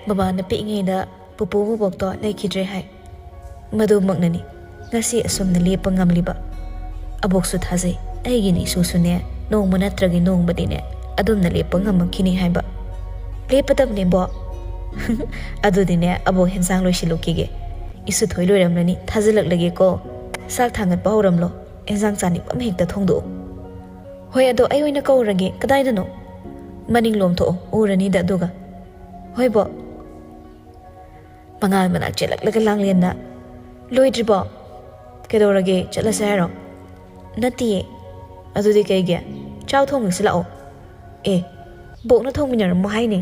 ꯃꯃꯥꯅ ꯄꯤꯛꯏꯉꯩꯗ ꯄꯨꯄꯨ ꯃꯕꯣꯛꯇꯣ ꯂꯩꯈꯤꯗ꯭ꯔꯦ ꯍꯥꯏ꯫ ꯃꯗꯨꯃꯛꯅꯅꯤ ꯉꯁꯤ ꯑꯁꯨꯝꯅ ꯂꯦꯞꯄ ꯉꯝꯂꯤꯕ꯫ ꯑꯕꯣꯛꯁꯨ ꯊꯥꯖꯩ, ꯑꯩꯒꯤ ꯅꯤꯁꯨꯁꯨꯅꯦ, ꯅꯣꯡꯃ ꯅꯠꯇ꯭ꯔꯒ ꯅꯣꯡꯃꯗꯤꯅꯦ ꯑꯗꯨꯝꯅ ꯂꯦꯞꯄ ꯉꯝꯃꯛꯈꯤꯅꯤ ꯍꯥꯏꯕ꯫ "ꯂꯦꯞꯄꯗꯕꯅꯦꯕꯣ꯫" "ꯑꯗꯨꯗꯤꯅꯦ, ꯑꯕꯣꯛ ꯍꯦꯟꯖꯥꯡ ꯂꯣꯏꯁꯤꯜꯂꯨꯈꯤꯒꯦ꯫ ꯏꯁꯨ ꯊꯣꯏ ꯂꯣꯏꯔꯝꯂꯅꯤ, ꯊꯥꯖꯤꯜꯂꯛꯂꯒꯦꯀꯣ꯫ ꯆꯥꯛ ꯊꯥꯡꯒꯠꯄ ꯍꯧꯔꯝꯂꯣ, ꯍꯦꯟꯖꯥꯡ ꯆꯥꯅꯤꯡꯕ ꯑꯃ ꯍꯦꯛꯇ ꯊꯣꯡꯗꯣꯛꯎ꯫" "ꯍꯣꯏ, ꯑꯗꯣ ꯑꯩ ꯑꯣꯏꯅ ꯀꯧꯔꯒꯦ꯫ ꯀꯗꯥꯏꯗꯅꯣ?" "ꯃꯅꯤꯡꯂꯣꯝ ꯊꯣꯛꯑꯣ, ꯎꯔꯅꯤꯗ ꯑꯗꯨꯒ꯫" "ꯍꯣꯏꯕꯣ꯫" ꯃꯉꯥꯜ ꯃꯅꯥꯛ ꯆꯦꯜꯂꯛꯂꯒ ꯂꯥꯡꯂꯦꯟꯅ, "ꯂꯣꯏꯗ꯭ꯔꯤꯕꯣ? ꯀꯩꯗꯧꯔꯒꯦ, ꯆꯠꯂꯁꯦ ꯍꯥꯏꯔꯣ?" "ꯅꯠꯇꯤꯌꯦ꯫" "ꯑꯗꯨꯗꯤ ꯀꯩꯒꯤ? ꯆꯥꯛ ꯊꯣꯡꯉꯁꯤ ꯂꯥꯛꯑꯣ꯫" "ꯑꯦ, ꯕꯣꯛꯅ ꯊꯣꯡꯃꯤꯟꯅꯔꯝꯃꯣ ꯍꯥꯏꯅꯦ꯫"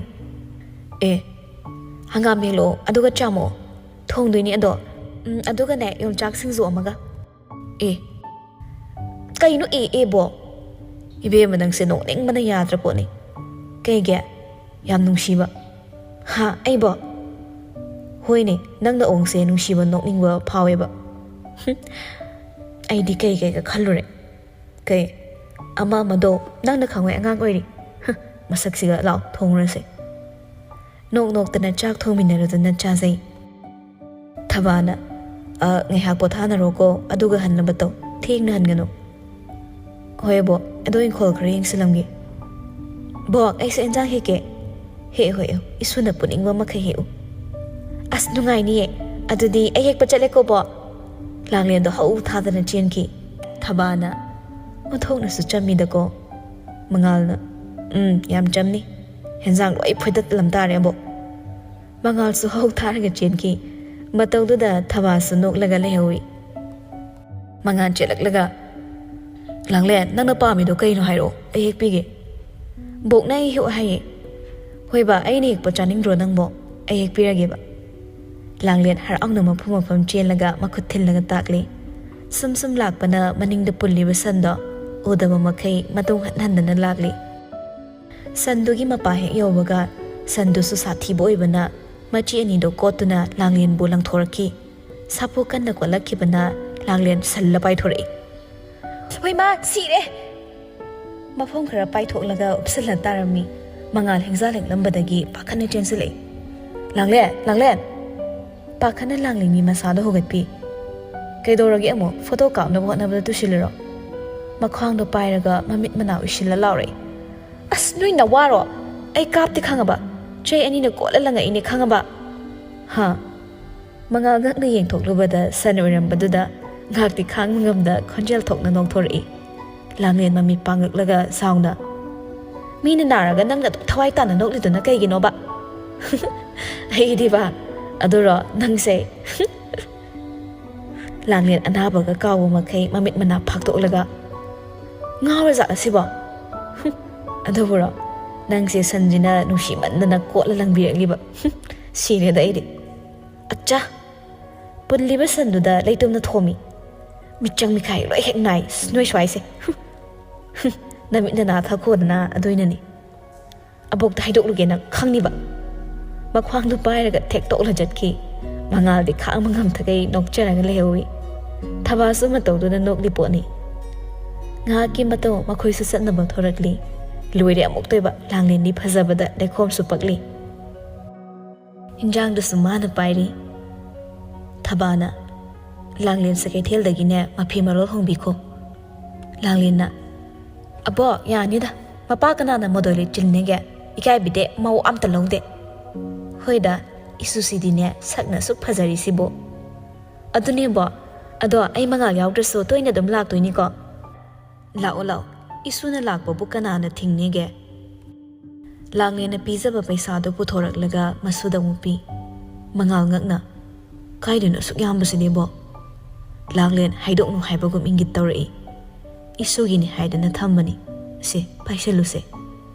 "ꯑꯦ, ꯍꯪꯒꯥꯝ ꯃꯦꯠꯂꯛꯑꯣ, ꯑꯗꯨꯒ ꯆꯥꯝꯃꯛꯑꯣ꯫" "ꯊꯣꯡꯗꯣꯏꯅꯤ ꯑꯗꯣ꯫ ꯎꯝ, ꯑꯗꯨꯒꯅꯦ, ꯌꯣꯡꯆꯥꯛ ꯁꯤꯡꯖꯨ ꯑꯃꯒ꯫" "ꯑꯦ, ꯀꯩꯅꯣ ꯑꯦ ꯑꯦꯕꯣ?" "ꯏꯕꯦꯝꯃ, ꯅꯪꯁꯦ ꯅꯣꯛꯅꯤꯡꯕꯅ ꯌꯥꯗ꯭ꯔ ꯄꯣꯠꯅꯤ꯫" "ꯀꯩꯒꯤ? ꯌꯥꯝ ꯅꯨꯡꯁꯤꯕ꯫" "ꯍꯥ, ꯑꯩꯕꯣ?" "ꯍꯣꯏꯅꯦ, ꯅꯪ ꯅꯑꯣꯡꯁꯦ ꯅꯨꯡꯁꯤꯕ, ꯅꯣꯛꯅꯤꯡꯕ ꯐꯥꯎꯋꯦꯕ꯫" "ꯍꯨꯝ, ꯑꯩꯗꯤ ꯀꯩ ꯀꯩꯒ ꯈꯜꯂꯨꯔꯦ꯫ ꯀꯩ, ꯑꯃ ꯑꯃꯗꯣ ꯅꯪꯅ ꯈꯪꯉꯣꯏ, ꯑꯉꯥꯡ ꯑꯣꯏꯔꯤ꯫" "ꯍꯨꯝ, ꯃꯁꯛꯁꯤꯒ, ꯂꯥꯛꯑꯣ ꯊꯣꯡꯉꯨꯔꯁꯦ꯫" ꯅꯣꯛ ꯅꯣꯛꯇꯅ ꯆꯥꯛ ꯊꯣꯡꯃꯤꯟꯅꯔꯗꯨꯅ ꯆꯥꯖꯩ꯫ ꯊꯕꯥꯅ, "ꯑ, ꯉꯥꯏꯍꯥꯛ ꯄꯣꯊꯥꯅꯔꯣꯀꯣ, ꯑꯗꯨꯒ ꯍꯟꯅꯕ ꯇꯧ꯫ ꯊꯦꯡꯅ ꯍꯟꯒꯅꯨ꯫" "ꯍꯣꯏ, ꯑꯕꯣꯛ, ꯑꯗꯣ ꯏꯪꯈꯣꯜ ꯈꯔ ꯌꯦꯡꯁꯤꯜꯂꯝꯒꯦ꯫" "ꯕꯣꯛ, ꯑꯩꯁꯨ ꯏꯟꯖꯥꯡ ꯍꯦꯛꯀꯦ꯫" "ꯍꯦꯛꯎ, ꯍꯦꯛꯎ, ꯏꯁꯨꯅ ꯄꯨꯅꯤꯡꯕ ꯃꯈꯩ ꯍꯦꯛꯎ꯫" "ꯑꯁ, ꯅꯨꯡꯉꯥꯏꯅꯤꯌꯦ꯫ ꯑꯗꯨꯗꯤ ꯑꯩ ꯍꯦꯛꯄ ꯆꯠꯂꯦꯀꯣ, ꯕꯣꯛ꯫" ꯂꯥꯡꯂꯦꯟꯗꯣ ꯍꯧ ꯊꯥꯗꯅ ꯆꯦꯟꯈꯤ꯫ ꯊꯕꯥꯅ, "ꯑꯣꯟꯊꯣꯛꯅꯁꯨ ꯆꯝꯃꯤꯗꯀꯣ꯫" ꯃꯉꯥꯜꯅ, "ꯎꯝ, ꯌꯥꯝ ꯆꯝꯅꯤ꯫ ꯍꯦꯟꯖꯥꯡ ꯂꯣꯏ ꯐꯣꯏꯗꯠꯂꯝ ꯇꯥꯔꯦ, ꯑꯕꯣꯛ꯫" ꯃꯉꯥꯜꯁꯨ ꯍꯧ ꯊꯥꯔꯒ ꯆꯦꯟꯈꯤ꯫ ꯃꯇꯧꯗꯨꯗ ꯊꯕꯥꯁꯨ ꯅꯣꯛꯂꯒ ꯂꯩꯍꯧꯏ꯫ ꯃꯉꯥꯜ ꯆꯦꯜꯂꯛꯂꯒ, "ꯂꯥꯡꯂꯦꯟ, ꯅꯪꯅ ꯄꯥꯝꯃꯤꯗꯣ ꯀꯩꯅꯣ ꯍꯥꯏꯔꯛꯑꯣ, ꯑꯩ ꯍꯦꯛꯄꯤꯒꯦ꯫" "ꯕꯣꯛꯅ ꯑꯩ ꯍꯦꯛꯑꯣ ꯍꯥꯏꯌꯦ꯫" "ꯍꯣꯏꯕ, ꯑꯩꯅ ꯍꯦꯛꯄ ꯆꯥꯅꯤꯡꯗ꯭ꯔꯣ ꯅꯪꯕꯣ? ꯑꯩ ꯍꯦꯛꯄꯤꯔꯒꯦꯕ꯫" ꯂꯥꯡꯂꯦꯟ ꯍꯔꯥꯎꯅ ꯃꯐꯝ ꯃꯐꯝ ꯆꯦꯜꯂꯒ ꯃꯈꯨꯠ ꯊꯤꯜꯂꯒ ꯇꯥꯛꯂꯤ꯫ ꯁꯨꯝ ꯁꯨꯝ ꯂꯥꯛꯄꯅ ꯃꯅꯤꯡꯗ ꯄꯨꯜꯂꯤꯕ ꯁꯟꯗꯣ ꯎꯗꯕ ꯃꯈꯩ ꯃꯇꯨꯡ ꯍꯟ ꯍꯟꯗꯅ ꯂꯥꯛꯂꯤ꯫ ꯁꯟꯗꯨꯒꯤ ꯃꯄꯥ ꯍꯦꯛ ꯌꯧꯕꯒ ꯁꯟꯗꯨꯁꯨ ꯁꯥꯊꯤꯕ ꯑꯣꯏꯕꯅ ꯃꯆꯤ ꯑꯅꯤꯗꯣ ꯀꯣꯠꯇꯨꯅ ꯂꯥꯡꯂꯦꯟꯕꯨ ꯂꯪꯊꯣꯔꯛꯈꯤ꯫ ꯁꯥꯐꯨ ꯀꯟꯅ ꯀꯣꯠꯂꯛꯈꯤꯕꯅ ꯂꯥꯡꯂꯦꯟ ꯁꯜꯂ ꯄꯥꯏꯊꯣꯔꯛꯏ꯫ "ꯍꯣꯏ ꯃꯥ, ꯁꯤꯔꯦ!" ꯃꯐꯝ ꯈꯔ ꯄꯥꯏꯊꯣꯛꯂꯒ ꯎꯞꯁꯜꯂ ꯇꯥꯔꯝꯃꯤ꯫ ꯃꯉꯥꯜ ꯍꯦꯡꯖꯥ ꯂꯦꯡꯂꯝꯕꯗꯒꯤ ꯄꯥꯈꯠꯅ ꯆꯦꯟꯁꯤꯜꯂꯛꯏ꯫ "ꯂꯥꯡꯂꯦꯟ! ꯂꯥꯡꯂꯦꯟ!" ꯄꯥꯈꯠꯅ ꯂꯥꯡꯂꯦꯟꯒꯤ ꯃꯁꯥꯗꯣ ꯍꯧꯒꯠꯄꯤ꯫ "ꯀꯩꯗꯧꯔꯒꯦ ꯑꯃꯨꯛ? ꯐꯣꯇꯣ ꯀꯥꯞꯅꯕ ꯍꯣꯠꯅꯕꯗ ꯇꯨꯁꯤꯜꯂꯤꯔꯣ?" ꯃꯈ꯭ꯋꯥꯡꯗꯣ ꯄꯥꯏꯔꯒ ꯃꯃꯤꯠ ꯃꯅꯥ ꯎꯏꯁꯤꯜꯂ ꯂꯥꯎꯔꯛꯏ꯫ "ꯑꯁ, ꯅꯣꯏ ꯅꯋꯥꯔꯣ? ꯑꯩ ꯀꯥꯞꯇꯦ ꯈꯪꯉꯕ?" ꯆꯩ ꯑꯅꯤꯅ ꯀꯣꯠꯂ ꯂꯪꯉꯛꯏꯅꯦ, ꯈꯪꯉꯕ? ꯍꯥ? ꯃꯉꯥꯜ ꯉꯛꯅ ꯌꯦꯡꯊꯣꯛꯂꯨꯕꯗ ꯁꯟ ꯑꯣꯏꯔꯝꯕꯗꯨꯗ ꯉꯥꯏꯍꯥꯛꯇꯤ ꯈꯥꯡꯕ ꯉꯝꯗ ꯈꯣꯟꯖꯦꯜ ꯊꯣꯛꯅ ꯅꯣꯛꯊꯣꯔꯛꯏ꯫ ꯂꯥꯡꯂꯦꯟ ꯃꯃꯤꯠ ꯄꯥꯡꯉꯛꯂꯒ ꯁꯥꯎꯅ, "ꯃꯤꯅ ꯅꯥꯔꯒ ꯅꯪꯅ ꯑꯗꯨꯛ ꯊꯋꯥꯏ ꯇꯥꯅ ꯅꯣꯛꯂꯤꯗꯨꯅ ꯀꯩꯒꯤꯅꯣꯕ?" "ꯑꯩꯗꯤꯕ, ꯑꯗꯨꯔꯣ, ꯅꯪꯁꯦ?" ꯂꯥꯡꯂꯦꯟ ꯑꯅꯥꯕꯒ ꯀꯥꯎꯕ ꯃꯈꯩ ꯃꯃꯤꯠ ꯃꯅꯥ ꯐꯥꯛꯇꯣꯛꯂꯒ, "ꯉꯥꯎꯔꯖꯥꯠꯂ ꯁꯤꯕꯣ? ꯍꯨꯝ, ꯑꯗꯨꯕꯨꯔꯣ, ꯅꯪꯁꯦ ꯁꯟꯁꯤꯅ ꯅꯨꯡꯁꯤꯃꯟꯗꯅ ꯀꯣꯠꯂ ꯂꯪꯕꯤꯔꯛꯂꯤꯕ꯫ ꯍꯨꯝ, ꯁꯤꯔꯦꯗ ꯑꯩꯗꯤ꯫ ꯑꯠꯆꯥ, ꯄꯨꯜꯂꯤꯕ ꯁꯟꯗꯨꯗ ꯂꯩꯇꯨꯝꯅ ꯊꯣꯝꯃꯤ꯫ ꯃꯤꯠꯆꯪ ꯃꯤꯈꯥꯏ ꯂꯣꯏ ꯍꯦꯛ ꯅꯥꯏ, ꯅꯣꯏ ꯁ꯭ꯋꯥꯏꯁꯦ꯫ ꯍꯨꯝ, ꯍꯨꯝ, ꯅꯃꯤꯠ ꯅꯅꯥ ꯊꯛꯈꯣꯗꯅ ꯑꯗꯨꯏꯅꯅꯤ꯫ ꯑꯕꯣꯛꯇ ꯍꯥꯏꯗꯣꯛꯂꯨꯒꯦ ꯅꯪ ꯈꯪꯅꯤꯕ꯫" ꯃꯈ꯭ꯋꯥꯡꯗꯨ ꯄꯥꯏꯔꯒ ꯊꯦꯛꯇꯣꯛꯂ ꯆꯠꯈꯤ꯫ ꯃꯉꯥꯜꯗꯤ ꯈꯥꯡꯕ ꯉꯝꯊꯈꯩ ꯅꯣꯛꯆꯔꯒ ꯂꯩꯍꯧꯏ꯫ ꯊꯕꯥꯁꯨ ꯃꯇꯧꯗꯨꯅ ꯅꯣꯛꯂꯤ ꯄꯣꯠꯅꯤ꯫ ꯉꯥꯏꯍꯥꯛꯀꯤ ꯃꯇꯧ ꯃꯈꯣꯏꯁꯨ ꯆꯠꯅꯕ ꯊꯣꯔꯛꯂꯤ꯫ ꯂꯣꯏꯔꯦ ꯑꯃꯨꯛꯇꯣꯏꯕ, ꯂꯥꯡꯂꯦꯟꯗꯤ ꯐꯖꯕꯗ ꯂꯩꯈꯣꯝꯁꯨ ꯄꯛꯂꯤ꯫ ꯏꯟꯖꯥꯡꯗꯨꯁꯨ ꯃꯥꯅ ꯄꯥꯏꯔꯤ꯫ ꯊꯕꯥꯅ, "ꯂꯥꯡꯂꯦꯟꯁꯦ ꯀꯩꯊꯦꯜꯗꯒꯤꯅꯦ ꯃꯐꯤ ꯃꯔꯣꯜ ꯍꯣꯡꯕꯤꯈꯣ꯫" ꯂꯥꯡꯂꯦꯟꯅ, "ꯑꯕꯣ, ꯌꯥꯅꯤꯗ, ꯃꯄꯥ ꯀꯅꯥꯅ ꯃꯣꯗꯣꯂꯤ ꯆꯤꯜꯅꯦꯒꯦ? ꯏꯀꯥꯏꯕꯤꯗꯦ, ꯃꯧ ꯑꯝꯇ ꯂꯧꯗꯦ꯫" "ꯍꯣꯏꯗ, ꯏꯁꯨꯁꯤꯗꯤꯅꯦ ꯁꯛꯅ ꯑꯁꯨꯛ ꯐꯖꯔꯤꯁꯤꯕꯨ꯫" "ꯑꯗꯨꯅꯦꯕꯣ, ꯑꯗꯣ ꯑꯩ ꯃꯉꯥꯜ ꯌꯥꯎꯗ꯭ꯔꯁꯨ ꯇꯣꯏꯅ ꯑꯗꯨꯝ ꯂꯥꯛꯇꯣꯏꯅꯤꯀꯣ?" "ꯂꯥꯛꯑꯣ, ꯂꯥꯛꯑꯣ, ꯏꯁꯨꯅ ꯂꯥꯛꯄꯕꯨ ꯀꯅꯥꯅ ꯊꯤꯡꯅꯤꯒꯦ?" ꯂꯥꯡꯂꯦꯟꯅ ꯄꯤꯖꯕ ꯄꯩꯁꯥꯗꯨ ꯄꯨꯊꯣꯔꯛꯂꯒ ꯃꯁꯨꯗ ꯑꯃꯨꯛ ꯄꯤ꯫ ꯃꯉꯥꯜ ꯉꯛꯅ, "ꯀꯥꯏꯗꯅꯣ ꯑꯁꯨꯛ ꯌꯥꯝꯕꯁꯤꯗꯤꯕꯣ?" ꯂꯥꯡꯂꯦꯟ ꯍꯥꯏꯗꯣꯛꯅꯨ ꯍꯥꯏꯕꯒꯨꯝ ꯏꯪꯒꯤꯠ ꯇꯧꯔꯛꯏ꯫ "ꯏꯁꯨꯒꯤꯅꯤ ꯍꯥꯏꯗꯅ ꯊꯝꯕꯅꯤ꯫ ꯁꯦ, ꯄꯥꯏꯁꯜꯂꯨꯁꯦ꯫"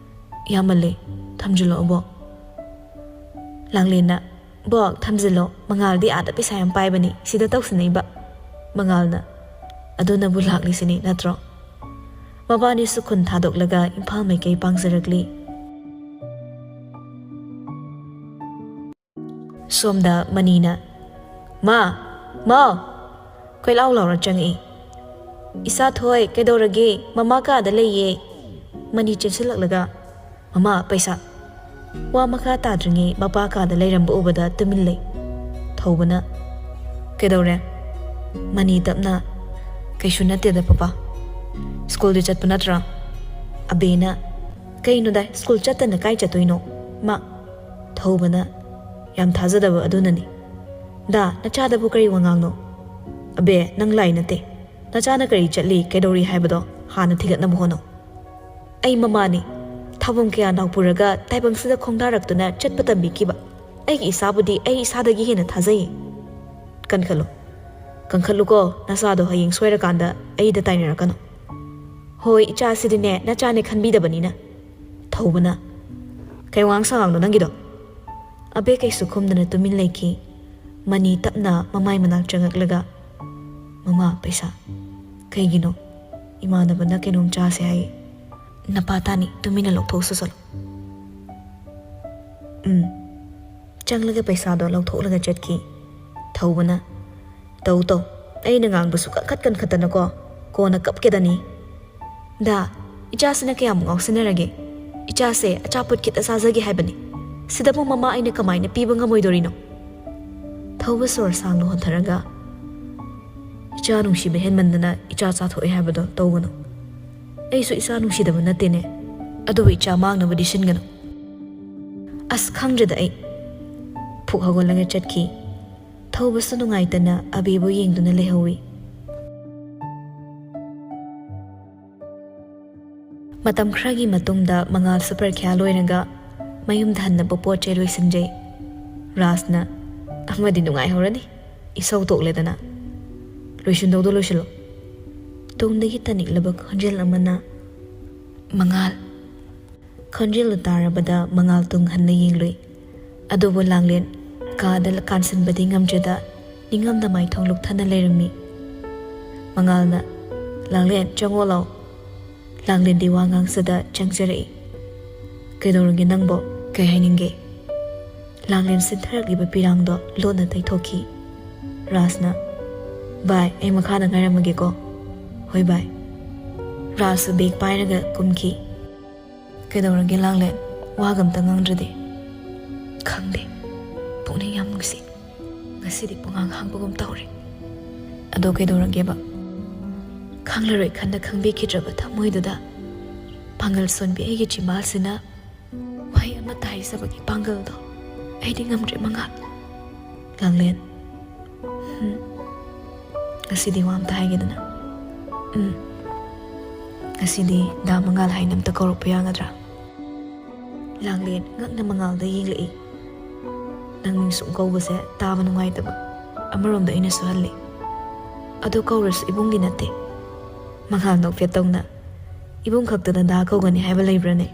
"ꯌꯥꯝꯃꯜꯂꯦ, ꯊꯝꯖꯤꯜꯂꯣ ꯑꯕꯣꯛ꯫" ꯂꯥꯡꯂꯦꯟꯅ, "ꯕꯣꯛ, ꯊꯝꯖꯤꯜꯂꯣ, ꯃꯉꯥꯜꯗꯤ ꯑꯥꯗ ꯄꯩꯁꯥ ꯌꯥꯝ ꯄꯥꯏꯕꯅꯤ, ꯁꯤꯗ ꯇꯧꯁꯤꯟꯅꯩꯕ꯫" ꯃꯉꯥꯜꯅ, "ꯑꯗꯨꯅꯕꯨ ꯂꯥꯛꯂꯤꯁꯤꯅꯤ ꯅꯠꯇ꯭ꯔꯣ?" ꯃꯕꯥꯅꯤꯁꯨ ꯈꯨꯟ ꯊꯥꯗꯣꯛꯂꯒ ꯏꯝꯐꯥꯜ ꯃꯥꯏꯀꯩ ꯄꯥꯡꯖꯔꯛꯂꯤ꯫ ꯁꯣꯝꯗ ꯃꯅꯤꯅ, "ꯃꯥ! ꯃꯥ!" ꯀꯣꯏꯂꯥꯎ ꯂꯥꯎꯔ ꯆꯪꯉꯛꯏ꯫ "ꯏꯁꯥꯊꯣꯏ, ꯀꯩꯗꯧꯔꯒꯦ? ꯃꯃꯥ ꯀꯥꯗ ꯂꯩꯌꯦ꯫" ꯃꯅꯤ ꯆꯦꯟꯁꯤꯜꯂꯛꯂꯒ, "ꯃꯃꯥ, ꯄꯩꯁꯥ!" ꯋꯥ ꯃꯈꯥ ꯇꯥꯗ꯭ꯔꯤꯉꯩ ꯃꯄꯥ ꯀꯥꯗ ꯂꯩꯔꯝꯕ ꯎꯕꯗ ꯇꯨꯃꯤꯟ ꯂꯩ꯫ ꯊꯧꯕꯅ, "ꯀꯩꯗꯧꯔꯦ?" ꯃꯅꯤ ꯇꯞꯅ, "ꯀꯩꯁꯨ ꯅꯠꯇꯦꯗ ꯄꯄꯥ꯫ ꯁ꯭ꯀꯨꯜꯗꯤ ꯆꯠꯄ ꯅꯠꯇ꯭ꯔꯥ?" ꯑꯕꯦꯅ, "ꯀꯩꯅꯣꯗ, ꯁ꯭ꯀꯨꯜ ꯆꯠꯇꯅ ꯀꯥꯏ ꯆꯠꯇꯣꯏꯅꯣ? ꯃꯥ, ꯊꯧꯕꯅ, "ꯌꯥꯝ ꯊꯥꯖꯗꯕ ꯑꯗꯨꯅꯅꯤ꯫ ꯗꯥ, ꯅꯆꯥꯗꯕꯨ ꯀꯔꯤ ꯋꯥꯉꯥꯡꯅꯣ? ꯑꯕꯦ, ꯅꯪ ꯂꯥꯏ ꯅꯠꯇꯦ꯫ ꯅꯆꯥꯅ ꯀꯔꯤ ꯆꯠꯂꯤ, ꯀꯩꯗꯧꯔꯤ ꯍꯥꯏꯕꯗꯣ ꯍꯥꯟꯅ ꯊꯤꯒꯠꯅꯕ ꯍꯣꯠꯅꯧ꯫ ꯑꯩ ꯃꯃꯥꯅꯤ꯫ ꯊꯥꯕꯝ ꯀꯌꯥ ꯅꯥꯎꯄꯨꯔꯒ ꯇꯥꯏꯕꯪꯁꯤꯗ ꯈꯣꯡꯗꯥꯔꯛꯇꯨꯅ ꯆꯠꯄ ꯇꯝꯕꯤꯈꯤꯕ꯫ ꯑꯩꯒꯤ ꯏꯆꯥꯕꯨꯗꯤ ꯑꯩ ꯏꯁꯥꯗꯒꯤ ꯍꯦꯟꯅ ꯊꯥꯖꯩꯌꯦ꯫ ꯀꯟꯈꯠꯂꯨ꯫ ꯀꯟꯈꯠꯂꯨꯀꯣ, ꯅꯆꯥꯗꯣ ꯍꯌꯦꯡ ꯁꯣꯏꯔꯀꯥꯟꯗ ꯑꯩꯗ ꯇꯥꯏꯅꯔꯛꯀꯅꯨ꯫" "ꯍꯣꯏ, ꯏꯆꯥꯁꯤꯗꯤꯅꯦ, ꯅꯆꯥꯅꯦ ꯈꯟꯕꯤꯗꯕꯅꯤꯅ꯫" ꯊꯧꯕꯅ, "ꯀꯩ ꯋꯥꯉꯥꯡ ꯁꯉꯥꯡꯅꯣ ꯅꯪꯒꯤꯗꯣ?" ꯑꯕꯦ ꯀꯩꯁꯨ ꯈꯨꯝꯗꯅ ꯇꯨꯃꯤꯟ ꯂꯩꯈꯤ꯫ ꯃꯅꯤ ꯇꯞꯅ ꯃꯃꯥꯏ ꯃꯅꯥꯛ ꯆꯪꯉꯛꯂꯒ, "ꯃꯃꯥ, ꯄꯩꯁꯥ꯫" "ꯀꯩꯒꯤꯅꯣ?" "ꯏꯃꯥꯟꯅꯕꯅ ꯀꯩꯅꯣꯝ ꯆꯥꯁꯦ ꯍꯥꯏ꯫" "ꯅꯄꯥ ꯇꯥꯅꯤ, ꯇꯨꯃꯤꯟꯅ ꯂꯧꯊꯣꯛꯎꯁꯨ ꯆꯠꯂꯣ꯫" "ꯎꯝ꯫" ꯆꯪꯂꯒ ꯄꯩꯁꯥꯗꯣ ꯂꯧꯊꯣꯛꯂꯒ ꯆꯠꯈꯤ꯫ ꯊꯧꯕꯅ, "ꯇꯧ ꯇꯧ, ꯑꯩꯅ ꯉꯥꯡꯕꯁꯨ ꯀꯟꯈꯠ ꯀꯟꯈꯠꯇꯅꯀꯣ, ꯀꯣꯟꯅ ꯀꯞꯀꯦꯗꯅꯤ꯫" "ꯗꯥ, ꯏꯆꯥꯁꯤꯅ ꯀꯌꯥꯃꯨꯛ ꯉꯥꯎꯁꯤꯟꯅꯔꯒꯦ? ꯏꯆꯥꯁꯦ ꯑꯆꯥꯄꯣꯠ ꯈꯤꯇ ꯆꯥꯖꯒꯦ ꯍꯥꯏꯕꯅꯤ꯫ ꯁꯤꯗꯕꯨ ꯃꯃꯥ ꯑꯩꯅ ꯀꯃꯥꯏꯅ ꯄꯤꯕ ꯉꯝꯃꯣꯏꯗꯣꯔꯤꯅꯣ?" ꯊꯧꯕ ꯁꯣꯔ ꯁꯥꯡꯅ ꯍꯣꯟꯊꯔꯒ, "ꯏꯆꯥ ꯅꯨꯡꯁꯤꯕ ꯍꯦꯟꯃꯟꯗꯅ ꯏꯆꯥ ꯆꯥꯊꯣꯛꯑꯦ ꯍꯥꯏꯕꯗꯣ ꯇꯧꯒꯅꯨ꯫ ꯑꯩꯁꯨ ꯏꯆꯥ ꯅꯨꯡꯁꯤꯗꯕ ꯅꯠꯇꯦꯅꯦ꯫ ꯑꯗꯨꯕꯨ ꯏꯆꯥ ꯃꯥꯡꯅꯕꯗꯤ ꯁꯤꯟꯒꯅꯨ꯫" "ꯑꯁ, ꯈꯪꯗ꯭ꯔꯦꯗ ꯑꯩ꯫" ꯐꯨꯛ ꯍꯧꯒꯠꯂꯒ ꯆꯠꯈꯤ꯫ ꯊꯧꯕꯁꯨ ꯅꯨꯡꯉꯥꯏꯇꯅ ꯑꯕꯦꯕꯨ ꯌꯦꯡꯗꯨꯅ ꯂꯩꯍꯧꯏ꯫ ꯃꯇꯝ ꯈꯔꯒꯤ ꯃꯇꯨꯡꯗ ꯃꯉꯥꯜꯁꯨ ꯄꯔꯤꯈ꯭ꯌꯥ ꯂꯣꯏꯔꯒ ꯃꯌꯨꯝꯗ ꯍꯟꯅꯕ ꯄꯣꯠ ꯆꯩ ꯂꯣꯏꯁꯤꯟꯖꯩ꯫ ꯔꯥꯖꯅ, "ꯑꯃꯗꯤ ꯅꯨꯡꯉꯥꯏꯍꯧꯔꯅꯤ, ꯏꯁꯧ ꯇꯣꯛꯂꯦꯗꯅ꯫ ꯂꯣꯏꯁꯤꯟꯗꯧꯗꯣ ꯂꯣꯏꯁꯤꯜꯂꯣ꯫" ꯇꯨꯡꯗꯒꯤ ꯇꯅꯤꯛꯂꯕ ꯈꯣꯟꯖꯦꯜ ꯑꯃꯅ, "ꯃꯉꯥꯜ꯫" ꯈꯣꯟꯖꯦꯜꯗꯨ ꯇꯥꯔꯕꯗ ꯃꯉꯥꯜ ꯇꯨꯡ ꯍꯟꯅ ꯌꯦꯡꯂꯨꯏ꯫ ꯑꯗꯨꯕꯨ ꯂꯥꯡꯂꯦꯟ ꯀꯥꯗ ꯀꯥꯟꯁꯤꯟꯕꯗꯤ ꯉꯝꯗ꯭ꯔꯦꯗ, ꯅꯤꯡꯉꯝꯗ ꯃꯥꯏꯊꯣꯡ ꯂꯨꯞꯊꯅ ꯂꯩꯔꯝꯃꯤ꯫ ꯃꯉꯥꯜꯅ, "ꯂꯥꯡꯂꯦꯟ, ꯆꯪꯉꯣ ꯂꯥꯎ꯫" ꯂꯥꯡꯂꯦꯟꯗꯤ ꯋꯥ ꯉꯥꯡꯖꯗ ꯆꯪꯖꯔꯛꯏ꯫ "ꯀꯩꯗꯧꯔꯒꯦ ꯅꯪꯕꯣ? ꯀꯩ ꯍꯥꯏꯅꯤꯡꯒꯦ?" ꯂꯥꯡꯂꯦꯟ ꯁꯤꯟꯊꯔꯛꯂꯤꯕ ꯄꯤꯔꯥꯡꯗꯣ ꯂꯣꯟꯅ ꯇꯩꯊꯣꯛꯈꯤ꯫ ꯔꯥꯖꯅ, "ꯚꯥꯏ, ꯑꯩ ꯃꯈꯥꯗ ꯉꯥꯏꯔꯝꯃꯒꯦꯀꯣ꯫" "ꯍꯣꯏ ꯚꯥꯏ꯫" ꯔꯥꯖꯁꯨ ꯕꯦꯒ ꯄꯥꯏꯔꯒ ꯀꯨꯝꯈꯤ꯫ "ꯀꯩꯗꯧꯔꯒꯦ ꯂꯥꯡꯂꯦꯟ? ꯋꯥꯒ ꯑꯝꯇ ꯉꯥꯡꯗ꯭ꯔꯗꯤ?" "ꯈꯪꯗꯦ, ꯄꯨꯛꯅꯤꯡ ꯌꯥꯝ ꯅꯨꯡꯁꯤ꯫ ꯉꯁꯤꯗꯤ ꯄꯨꯡꯍꯥꯡ ꯍꯥꯡꯕꯒꯨꯝ ꯇꯧꯔꯦ꯫ ꯑꯗꯣ ꯀꯩꯗꯧꯔꯒꯦꯕ?" ꯈꯪꯂꯔꯣꯏ ꯈꯟꯅ ꯈꯪꯕꯤꯈꯤꯗ꯭ꯔꯕ ꯊꯃꯣꯏꯗꯨꯗ ꯄꯥꯡꯒꯜ ꯁꯣꯟꯕꯤ ꯑꯩꯒꯤ ꯆꯤꯝꯕꯥꯜꯁꯤꯅ ꯋꯥꯍꯩ ꯑꯃꯠꯇ ꯍꯥꯏꯖꯕꯒꯤ ꯄꯥꯡꯒꯜꯗꯣ ꯑꯩꯗꯤ ꯉꯝꯗ꯭ꯔꯦ, ꯃꯉꯥꯜ꯫ ꯂꯥꯡꯂꯦꯟ, "ꯎꯝ, ꯉꯁꯤꯗꯤ ꯋꯥ ꯑꯝꯇ ꯍꯥꯏꯒꯦꯗꯅ꯫ ꯎꯝ, ꯉꯁꯤꯗꯤ ꯗꯥ ꯃꯉꯥꯜ ꯍꯥꯏꯅ ꯑꯝꯇ ꯀꯧꯔꯛꯄ ꯌꯥꯒꯗ꯭ꯔꯥ?" ꯂꯥꯡꯂꯦꯟ ꯉꯛꯅ ꯃꯉꯥꯜꯗ ꯌꯦꯡꯂꯛꯏ꯫ "ꯅꯪ ꯃꯤꯡ ꯁꯨꯝ ꯀꯧꯕꯁꯦ ꯇꯥꯕ ꯅꯨꯡꯉꯥꯏꯇꯕ, ꯑꯃꯔꯣꯝꯗ ꯑꯩꯅꯁꯨ ꯍꯜꯂꯤ꯫ ꯑꯗꯨ ꯀꯧꯔꯁꯨ ꯏꯕꯨꯡꯗꯤ ꯅꯠꯇꯦ꯫" ꯃꯉꯥꯜ ꯅꯣꯛꯐꯦꯠ ꯇꯧꯅ, "ꯏꯕꯨꯡ ꯈꯛꯇꯗ ꯗꯥ ꯀꯧꯒꯅꯤ ꯍꯥꯏꯕ ꯂꯩꯕ꯭ꯔꯥꯅꯦ?"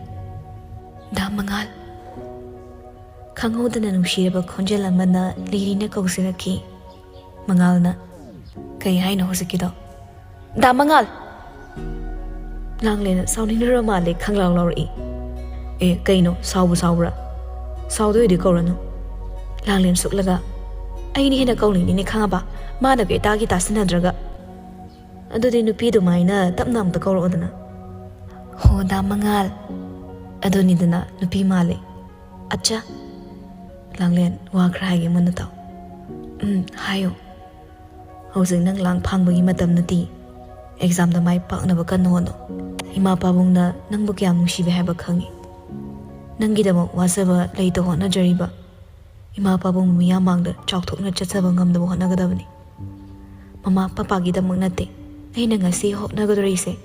"ꯗꯥ ꯃꯉꯥꯜ꯫" ꯈꯪꯍꯧꯗꯅ ꯅꯨꯡꯁꯤꯔꯕ ꯈꯣꯟꯖꯦꯜ ꯑꯃꯅ ꯂꯤꯔꯤꯅ ꯀꯧꯁꯤꯜꯂꯛꯈꯤ꯫ ꯃꯉꯥꯜꯅ, "ꯀꯩ ꯍꯥꯏꯅꯣ ꯍꯧꯖꯤꯛꯀꯤꯗꯣ?" "ꯗꯥ ꯃꯉꯥꯜ!" ꯂꯥꯡꯂꯦꯟꯅ ꯁꯥꯎꯅꯤꯡꯂꯨꯔ ꯃꯥꯜꯂꯦ ꯈꯪꯂꯥꯎ ꯂꯥꯎꯔꯛꯏ꯫ "ꯑꯦ, ꯀꯩꯅꯣ, ꯁꯥꯎꯕꯨ ꯁꯥꯎꯕ꯭ꯔꯥ? ꯁꯥꯎꯗꯣꯏꯗꯤ ꯀꯧꯔꯅꯨ꯫" ꯂꯥꯡꯂꯦꯟ ꯁꯨꯛꯂꯒ, "ꯑꯩꯅ ꯍꯦꯟꯅ ꯀꯧꯅꯤꯡꯉꯤꯅꯦ ꯈꯪꯉꯕ? ꯃꯥꯅ ꯀꯩ ꯇꯥꯒꯦ ꯇꯥꯁꯤꯟꯅꯗ꯭ꯔꯒ꯫ ꯑꯗꯨꯗꯤ ꯅꯨꯄꯤ ꯑꯗꯨꯃꯥꯏꯅ ꯇꯞꯅ ꯑꯝꯇ ꯀꯧꯔꯛꯑꯣꯗꯅ꯫" "ꯍꯣ, ꯗꯥ ꯃꯉꯥꯜ꯫ ꯑꯗꯨꯅꯤꯗꯅ, ꯅꯨꯄꯤ ꯃꯥꯜꯂꯦ꯫ ꯑꯠꯆꯥ꯫" ꯂꯥꯡꯂꯦꯟ, ꯋꯥ ꯈꯔ ꯍꯥꯏꯒꯦ, ꯃꯨꯟꯅ ꯇꯥꯎ꯫ "ꯎꯝ, ꯍꯥꯏꯌꯣ꯫" "ꯍꯧꯖꯤꯛ ꯅꯪ ꯂꯥꯡ ꯐꯥꯡꯕꯒꯤ ꯃꯇꯝ ꯅꯠꯇꯦ꯫ ꯑꯦꯛꯖꯥꯝꯗ ꯃꯥꯏ ꯄꯥꯛꯅꯕ ꯀꯟꯅ ꯍꯣꯠꯅꯧ꯫ ꯏꯃꯥ ꯄꯥꯕꯨꯡꯅ ꯅꯪꯕꯨ ꯀꯌꯥꯝ ꯅꯨꯡꯁꯤꯕꯤ ꯍꯥꯏꯕ ꯈꯪꯉꯤ꯫ ꯅꯪꯒꯤꯗꯃꯛ ꯋꯥꯖꯕ ꯂꯩꯇ ꯍꯣꯠꯅꯖꯔꯤꯕ ꯏꯃꯥ ꯄꯥꯕꯨꯡ ꯃꯤꯌꯥꯝ ꯃꯥꯡꯗ ꯆꯥꯎꯊꯣꯛꯅ ꯆꯠꯆꯕ ꯉꯝꯅꯕ ꯍꯣꯠꯅꯒꯗꯕꯅꯤ꯫ ꯃꯃꯥ ꯄꯄꯥꯒꯤꯗꯃꯛ ꯅꯠꯇꯦ ꯑꯩꯅ ꯉꯁꯤ ꯍꯣꯠꯅꯒꯗꯧꯔꯤꯁꯦ,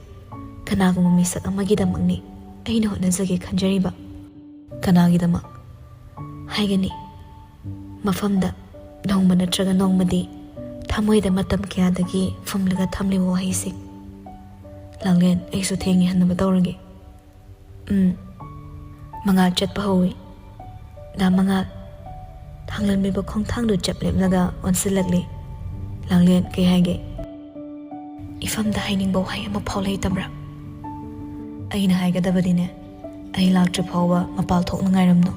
ꯀꯅꯥꯒꯨꯝꯕ ꯃꯤꯁꯛ ꯑꯃꯒꯤꯗꯃꯛꯅꯤ ꯑꯩꯅ ꯍꯣꯠꯅꯖꯒꯦ ꯈꯟꯖꯔꯤꯕ꯫" "ꯀꯅꯥꯒꯤꯗꯃꯛ ꯍꯥꯏꯒꯅꯤ?" ꯃꯐꯝꯗ ꯅꯣꯡꯃ ꯅꯠꯇ꯭ꯔꯒ ꯅꯣꯡꯃꯗꯤ ꯊꯃꯣꯏꯗ ꯃꯇꯝ ꯀꯌꯥꯗꯒꯤ ꯐꯨꯝꯂꯒ ꯊꯝꯂꯤꯕ ꯋꯥꯍꯩꯁꯤꯡ꯫ ꯂꯥꯡꯂꯦꯟ, ꯑꯩꯁꯨ ꯊꯦꯡꯉꯦ, ꯍꯟꯅꯕ ꯇꯧꯔꯒꯦ꯫ "ꯎꯝ꯫" ꯃꯉꯥꯜ ꯆꯠꯄ ꯍꯧꯏ꯫ "ꯗꯥ ꯃꯉꯥꯜ꯫" ꯊꯥꯡꯂꯝꯂꯤꯕ ꯈꯣꯡꯊꯥꯡꯗꯨ ꯆꯞ ꯂꯦꯞꯂꯒ ꯑꯣꯟꯁꯤꯜꯂꯛꯂꯤ꯫ ꯂꯥꯡꯂꯦꯟ, "ꯀꯩ ꯍꯥꯏꯒꯦ?" "ꯏꯐꯝꯗ ꯍꯥꯏꯅꯤꯡꯕ ꯋꯥꯍꯩ ꯑꯃꯐꯥꯎ ꯂꯩꯇꯕ꯭ꯔꯥ?" "ꯑꯩꯅ ꯍꯥꯏꯒꯗꯕꯗꯤꯅꯦ, ꯑꯩ ꯂꯥꯛꯇ꯭ꯔꯤ ꯐꯥꯎꯕ ꯃꯄꯥꯜ ꯊꯣꯛꯅ ꯉꯥꯏꯔꯝꯅꯨ꯫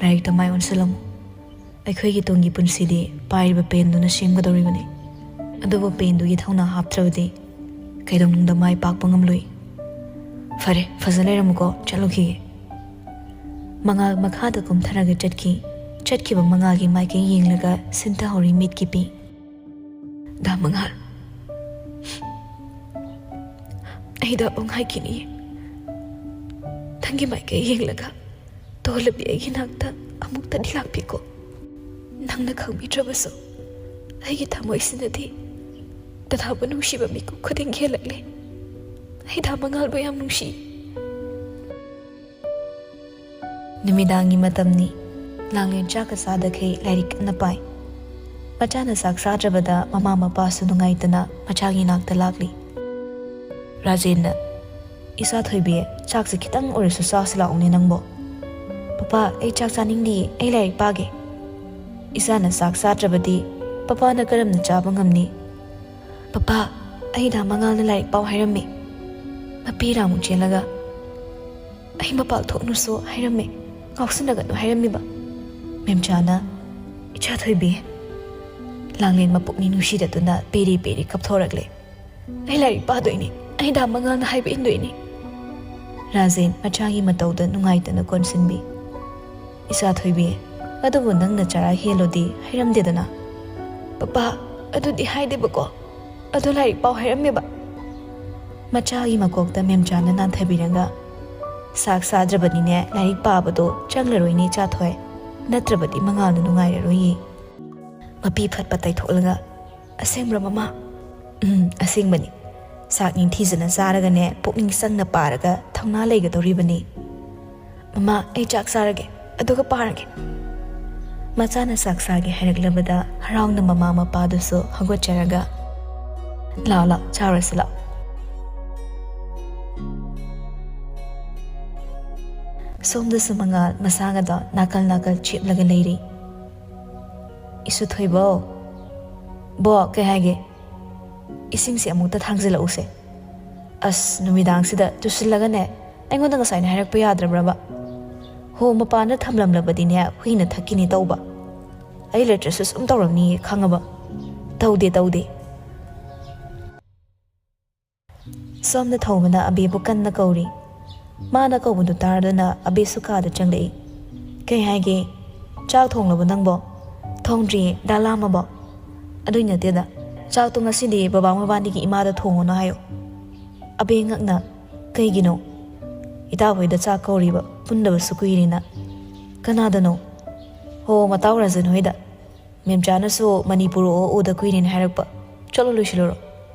ꯂꯥꯏꯔꯤꯛꯇ ꯃꯥꯏ ꯑꯣꯟꯁꯤꯜꯂꯝꯃꯨ꯫ ꯑꯩꯈꯣꯏꯒꯤ ꯇꯨꯡꯒꯤ ꯄꯨꯟꯁꯤꯗꯤ ꯄꯥꯏꯔꯤꯕ ꯄꯦꯟꯗꯨꯅ ꯁꯦꯝꯒꯗꯧꯔꯤꯕꯅꯤ꯫ ꯑꯗꯨꯕꯨ ꯄꯦꯟꯗꯨꯒꯤ ꯊꯧꯅꯥ ꯍꯥꯞꯇ꯭ꯔꯕꯗꯤ ꯀꯩꯗꯧꯅꯨꯡꯗ ꯃꯥꯏ ꯄꯥꯛꯄ ꯉꯝꯂꯣꯏ꯫ ꯐꯔꯦ, ꯐꯖ ꯂꯩꯔꯝꯃꯨꯀꯣ, ꯆꯠꯂꯨꯈꯤꯒꯦ꯫" ꯃꯉꯥꯜ ꯃꯈꯥꯗ ꯀꯨꯝꯊꯔꯒ ꯆꯠꯈꯤ꯫ ꯆꯠꯈꯤꯕ ꯃꯉꯥꯜꯒꯤ ꯃꯥꯏꯀꯩ ꯌꯦꯡꯂꯒ ꯁꯤꯟꯊꯍꯧꯔꯤ ꯃꯤꯠꯀꯤ ꯄꯤ꯫ "ꯗꯥ ꯃꯉꯥꯜ, ꯑꯩ ꯗꯥꯕꯨꯡ ꯍꯥꯏꯈꯤꯅꯤ꯫ ꯅꯪꯒꯤ ꯃꯥꯏꯀꯩ ꯌꯦꯡꯂꯒ ꯇꯣꯜꯂꯕꯤ ꯑꯩꯒꯤ ꯅꯥꯛꯇ ꯑꯃꯨꯛꯇꯗꯤ ꯂꯥꯛꯄꯤꯀꯣ꯫ ꯅꯪꯅ ꯈꯪꯕꯤꯗ꯭ꯔꯕꯁꯨ ꯑꯩꯒꯤ ꯊꯃꯣꯏꯁꯤꯅꯗꯤ ꯗꯗꯥꯕꯨ ꯅꯨꯡꯁꯤꯕ ꯃꯤꯀꯨꯞ ꯈꯨꯗꯤꯡ ꯍꯦꯜꯂꯛꯂꯦ꯫ ꯑꯩ ꯗꯥ ꯃꯉꯥꯜꯕꯨ ꯌꯥꯝ ꯅꯨꯡꯁꯤ꯫ ꯅꯨꯃꯤꯗꯥꯡꯒꯤ ꯃꯇꯝꯅꯤ꯫ ꯂꯥꯡꯂꯦꯟ ꯆꯥꯛꯀ ꯆꯥꯗꯈꯩ ꯂꯥꯏꯔꯤꯛ ꯀꯟꯅ ꯄꯥꯏ꯫ ꯃꯆꯥꯅ ꯆꯥꯛ ꯆꯥꯗ꯭ꯔꯕꯗ ꯃꯃꯥ ꯃꯄꯥꯁꯨ ꯅꯨꯡꯉꯥꯏꯇꯅ ꯃꯆꯥꯒꯤ ꯅꯥꯛꯇ ꯂꯥꯛꯂꯤ꯫ ꯔꯥꯖꯦꯟꯅ, "ꯏꯆꯥ ꯊꯣꯏꯕꯤ, ꯆꯥꯛꯁꯦ ꯈꯤꯇꯪ ꯑꯣꯏꯔꯁꯨ ꯆꯥꯁꯤ ꯂꯥꯛꯎꯅꯦ ꯅꯪꯕꯣ꯫" "ꯄꯄꯥ, ꯑꯩ ꯆꯥꯛ ꯆꯥꯅꯤꯡꯗꯤꯌꯦ, ꯑꯩ ꯂꯥꯏꯔꯤꯛ ꯄꯥꯒꯦ꯫" ꯏꯆꯥꯅ ꯆꯥꯛ ꯆꯥꯗ꯭ꯔꯕꯗꯤ ꯄꯄꯥꯅ ꯀꯔꯝꯅ ꯆꯥꯕ ꯉꯝꯅꯤ? "ꯄꯄꯥ, ꯑꯩ ꯗꯥ ꯃꯉꯥꯜꯅ ꯂꯥꯏꯔꯤꯛ ꯄꯥꯎ ꯍꯥꯏꯔꯝꯃꯤ꯫" ꯃꯄꯤ ꯔꯥꯃꯨ ꯆꯦꯜꯂꯒ, "ꯑꯩ ꯃꯄꯥꯜ ꯊꯣꯛꯅꯨꯁꯨ ꯍꯥꯏꯔꯝꯃꯤ, ꯉꯥꯎꯁꯤꯟꯅꯒꯅꯨ ꯍꯥꯏꯔꯝꯃꯤꯕ꯫" ꯃꯦꯝꯆꯥꯅ, "ꯏꯆꯥ ꯊꯣꯏꯕꯤ꯫" ꯂꯥꯡꯂꯦꯟ ꯃꯄꯨꯛꯅꯤꯡ ꯅꯨꯡꯁꯤꯗꯗꯨꯅ ꯄꯦꯔꯤ ꯄꯦꯔꯤ ꯀꯞꯊꯣꯔꯛꯂꯦ꯫ "ꯑꯩ ꯂꯥꯏꯔꯤꯛ ꯄꯥꯗꯣꯏꯅꯤ, ꯑꯩ ꯗꯥ ꯃꯉꯥꯜꯅ ꯍꯥꯏꯕ ꯏꯟꯗꯣꯏꯅꯤ꯫" ꯔꯥꯖꯦꯟ ꯃꯆꯥꯒꯤ ꯃꯇꯧꯗ ꯅꯨꯡꯉꯥꯏꯇꯅ ꯀꯣꯟꯁꯤꯟꯕꯤ꯫ "ꯏꯆꯥ ꯊꯣꯏꯕꯤ, ꯑꯗꯨꯕꯨ ꯅꯪꯅ ꯆꯔꯥ ꯍꯦꯜꯂꯣꯗꯤ ꯍꯥꯏꯔꯝꯗꯦꯗꯅ?" "ꯄꯄꯥ, ꯑꯗꯨꯗꯤ ꯍꯥꯏꯗꯦꯕꯀꯣ, ꯑꯗꯣ ꯂꯥꯏꯔꯤꯛ ꯄꯥꯎ ꯍꯥꯏꯔꯝꯃꯦꯕ꯫" ꯃꯆꯥꯒꯤ ꯃꯀꯣꯛꯇ ꯃꯦꯝꯆꯥꯅ ꯅꯥꯟꯊꯕꯤꯔꯒ, "ꯆꯥꯛ ꯆꯥꯗ꯭ꯔꯕꯅꯤꯅꯦ, ꯂꯥꯏꯔꯤꯛ ꯄꯥꯕꯗꯣ ꯆꯪꯂꯔꯣꯏꯅꯦ ꯏꯆꯥ ꯊꯣꯏ, ꯅꯠꯇ꯭ꯔꯕꯗꯤ ꯃꯉꯥꯜꯅ ꯅꯨꯡꯉꯥꯏꯔꯔꯣꯏꯌꯦ꯫" ꯃꯄꯤ ꯐꯠ ꯐꯠ ꯇꯩꯊꯣꯛꯂꯒ, "ꯑꯁꯦꯡꯕ꯭ꯔꯥ ꯃꯃꯥ?" "ꯎꯝ, ꯑꯁꯦꯡꯕꯅꯤ꯫ ꯆꯥꯛ ꯅꯤꯡꯊꯤꯖꯅ ꯆꯥꯔꯒꯅꯦ, ꯄꯨꯛꯅꯤꯡ ꯆꯪꯅ ꯄꯥꯔꯒ ꯊꯧꯅꯥ ꯂꯩꯒꯗꯧꯔꯤꯕꯅꯤ꯫" "ꯃꯃꯥ, ꯑꯩ ꯆꯥꯛ ꯆꯥꯔꯒꯦ, ꯑꯗꯨꯒ ꯄꯥꯔꯒꯦ꯫" ꯃꯆꯥꯅ ꯆꯥꯛ ꯆꯥꯒꯦ ꯍꯥꯏꯔꯛꯂꯕꯗ ꯍꯔꯥꯎꯅ ꯃꯃꯥ ꯃꯄꯥꯗꯨꯁꯨ ꯍꯧꯒꯠꯆꯔꯒ, "ꯂꯥꯛꯑꯣ, ꯂꯥꯛꯑꯣ, ꯆꯥꯔꯨꯔꯁꯤ ꯂꯥꯛꯑꯣ꯫" ꯁꯣꯝꯗꯁꯨ ꯃꯉꯥꯜ ꯃꯁꯥꯒꯗꯣ ꯅꯥꯀꯜ ꯅꯥꯀꯜ ꯆꯦꯞꯂꯒ ꯂꯩꯔꯤ꯫ "ꯏꯁꯨ ꯊꯣꯏꯕꯧ, ꯕꯣ, ꯀꯩ ꯍꯥꯏꯒꯦ? ꯏꯁꯤꯡꯁꯦ ꯑꯃꯨꯛꯇ ꯊꯥꯡꯖꯤꯜꯂꯛꯎꯁꯦ꯫" "ꯑꯁ, ꯅꯨꯃꯤꯗꯥꯡꯁꯤꯗ ꯇꯨꯁꯤꯜꯂꯒꯅꯦ, ꯑꯩꯉꯣꯟꯗ ꯉꯁꯥꯏꯅ ꯍꯥꯏꯔꯛꯄ ꯌꯥꯗ꯭ꯔꯕ꯭ꯔꯕ? ꯍꯣ, ꯃꯄꯥꯟꯗ ꯊꯝꯂꯝꯂꯕꯗꯤꯅꯦ, ꯍꯨꯏꯅ ꯊꯛꯈꯤꯅꯤ ꯇꯧꯕ꯫ ꯑꯩ ꯂꯩꯇ꯭ꯔꯁꯨ ꯁꯨꯝ ꯇꯧꯔꯝꯅꯤꯌꯦ, ꯈꯪꯉꯕ?" "ꯇꯧꯗꯦ, ꯇꯧꯗꯦ꯫" ꯁꯣꯝꯗ ꯊꯧꯕꯅ ꯑꯕꯦꯕꯨ ꯀꯟꯅ ꯀꯧꯔꯤ꯫ ꯃꯥꯅ ꯀꯧꯕꯗꯨ ꯇꯥꯔꯗꯨꯅ ꯑꯕꯦꯁꯨ ꯀꯥꯗ ꯆꯪꯂꯛꯏ꯫ "ꯀꯩ ꯍꯥꯏꯒꯦ? ꯆꯥꯛ ꯊꯣꯡꯂꯕꯣ ꯅꯪꯕꯣ?" "ꯊꯣꯡꯗ꯭ꯔꯤꯌꯦ, ꯗꯥ ꯂꯥꯝꯃꯕꯣ?" "ꯑꯗꯨꯏ ꯅꯠꯇꯦꯗ, ꯆꯥꯛꯇꯣ ꯉꯁꯤꯗꯤ ꯕꯕꯥ ꯃꯕꯥꯅꯤꯒꯤ ꯏꯃꯥꯗ ꯊꯣꯡꯉꯨꯅꯨ ꯍꯥꯏꯌꯣ꯫" ꯑꯕꯦ ꯉꯛꯅ, "ꯀꯩꯒꯤꯅꯣ? ꯏꯇꯥ ꯍꯣꯏꯗ ꯆꯥꯛ ꯀꯧꯔꯤꯕ, ꯄꯨꯟꯗꯕꯁꯨ ꯀꯨꯏꯔꯦꯅ꯫" "ꯀꯅꯥꯗꯅꯣ?" ꯍꯣ, ꯃꯇꯥꯎ ꯔꯥꯖꯟ ꯍꯣꯏꯗ꯫ ꯃꯦꯝꯆꯥꯅꯁꯨ ꯃꯅꯤ ꯄꯨꯔꯛꯑꯣ, ꯎꯗ ꯀꯨꯏꯔꯦꯅ ꯍꯥꯏꯔꯛꯄ꯫ ꯆꯠꯂꯣ, ꯂꯣꯏꯁꯤꯜꯂꯨꯔꯣ꯫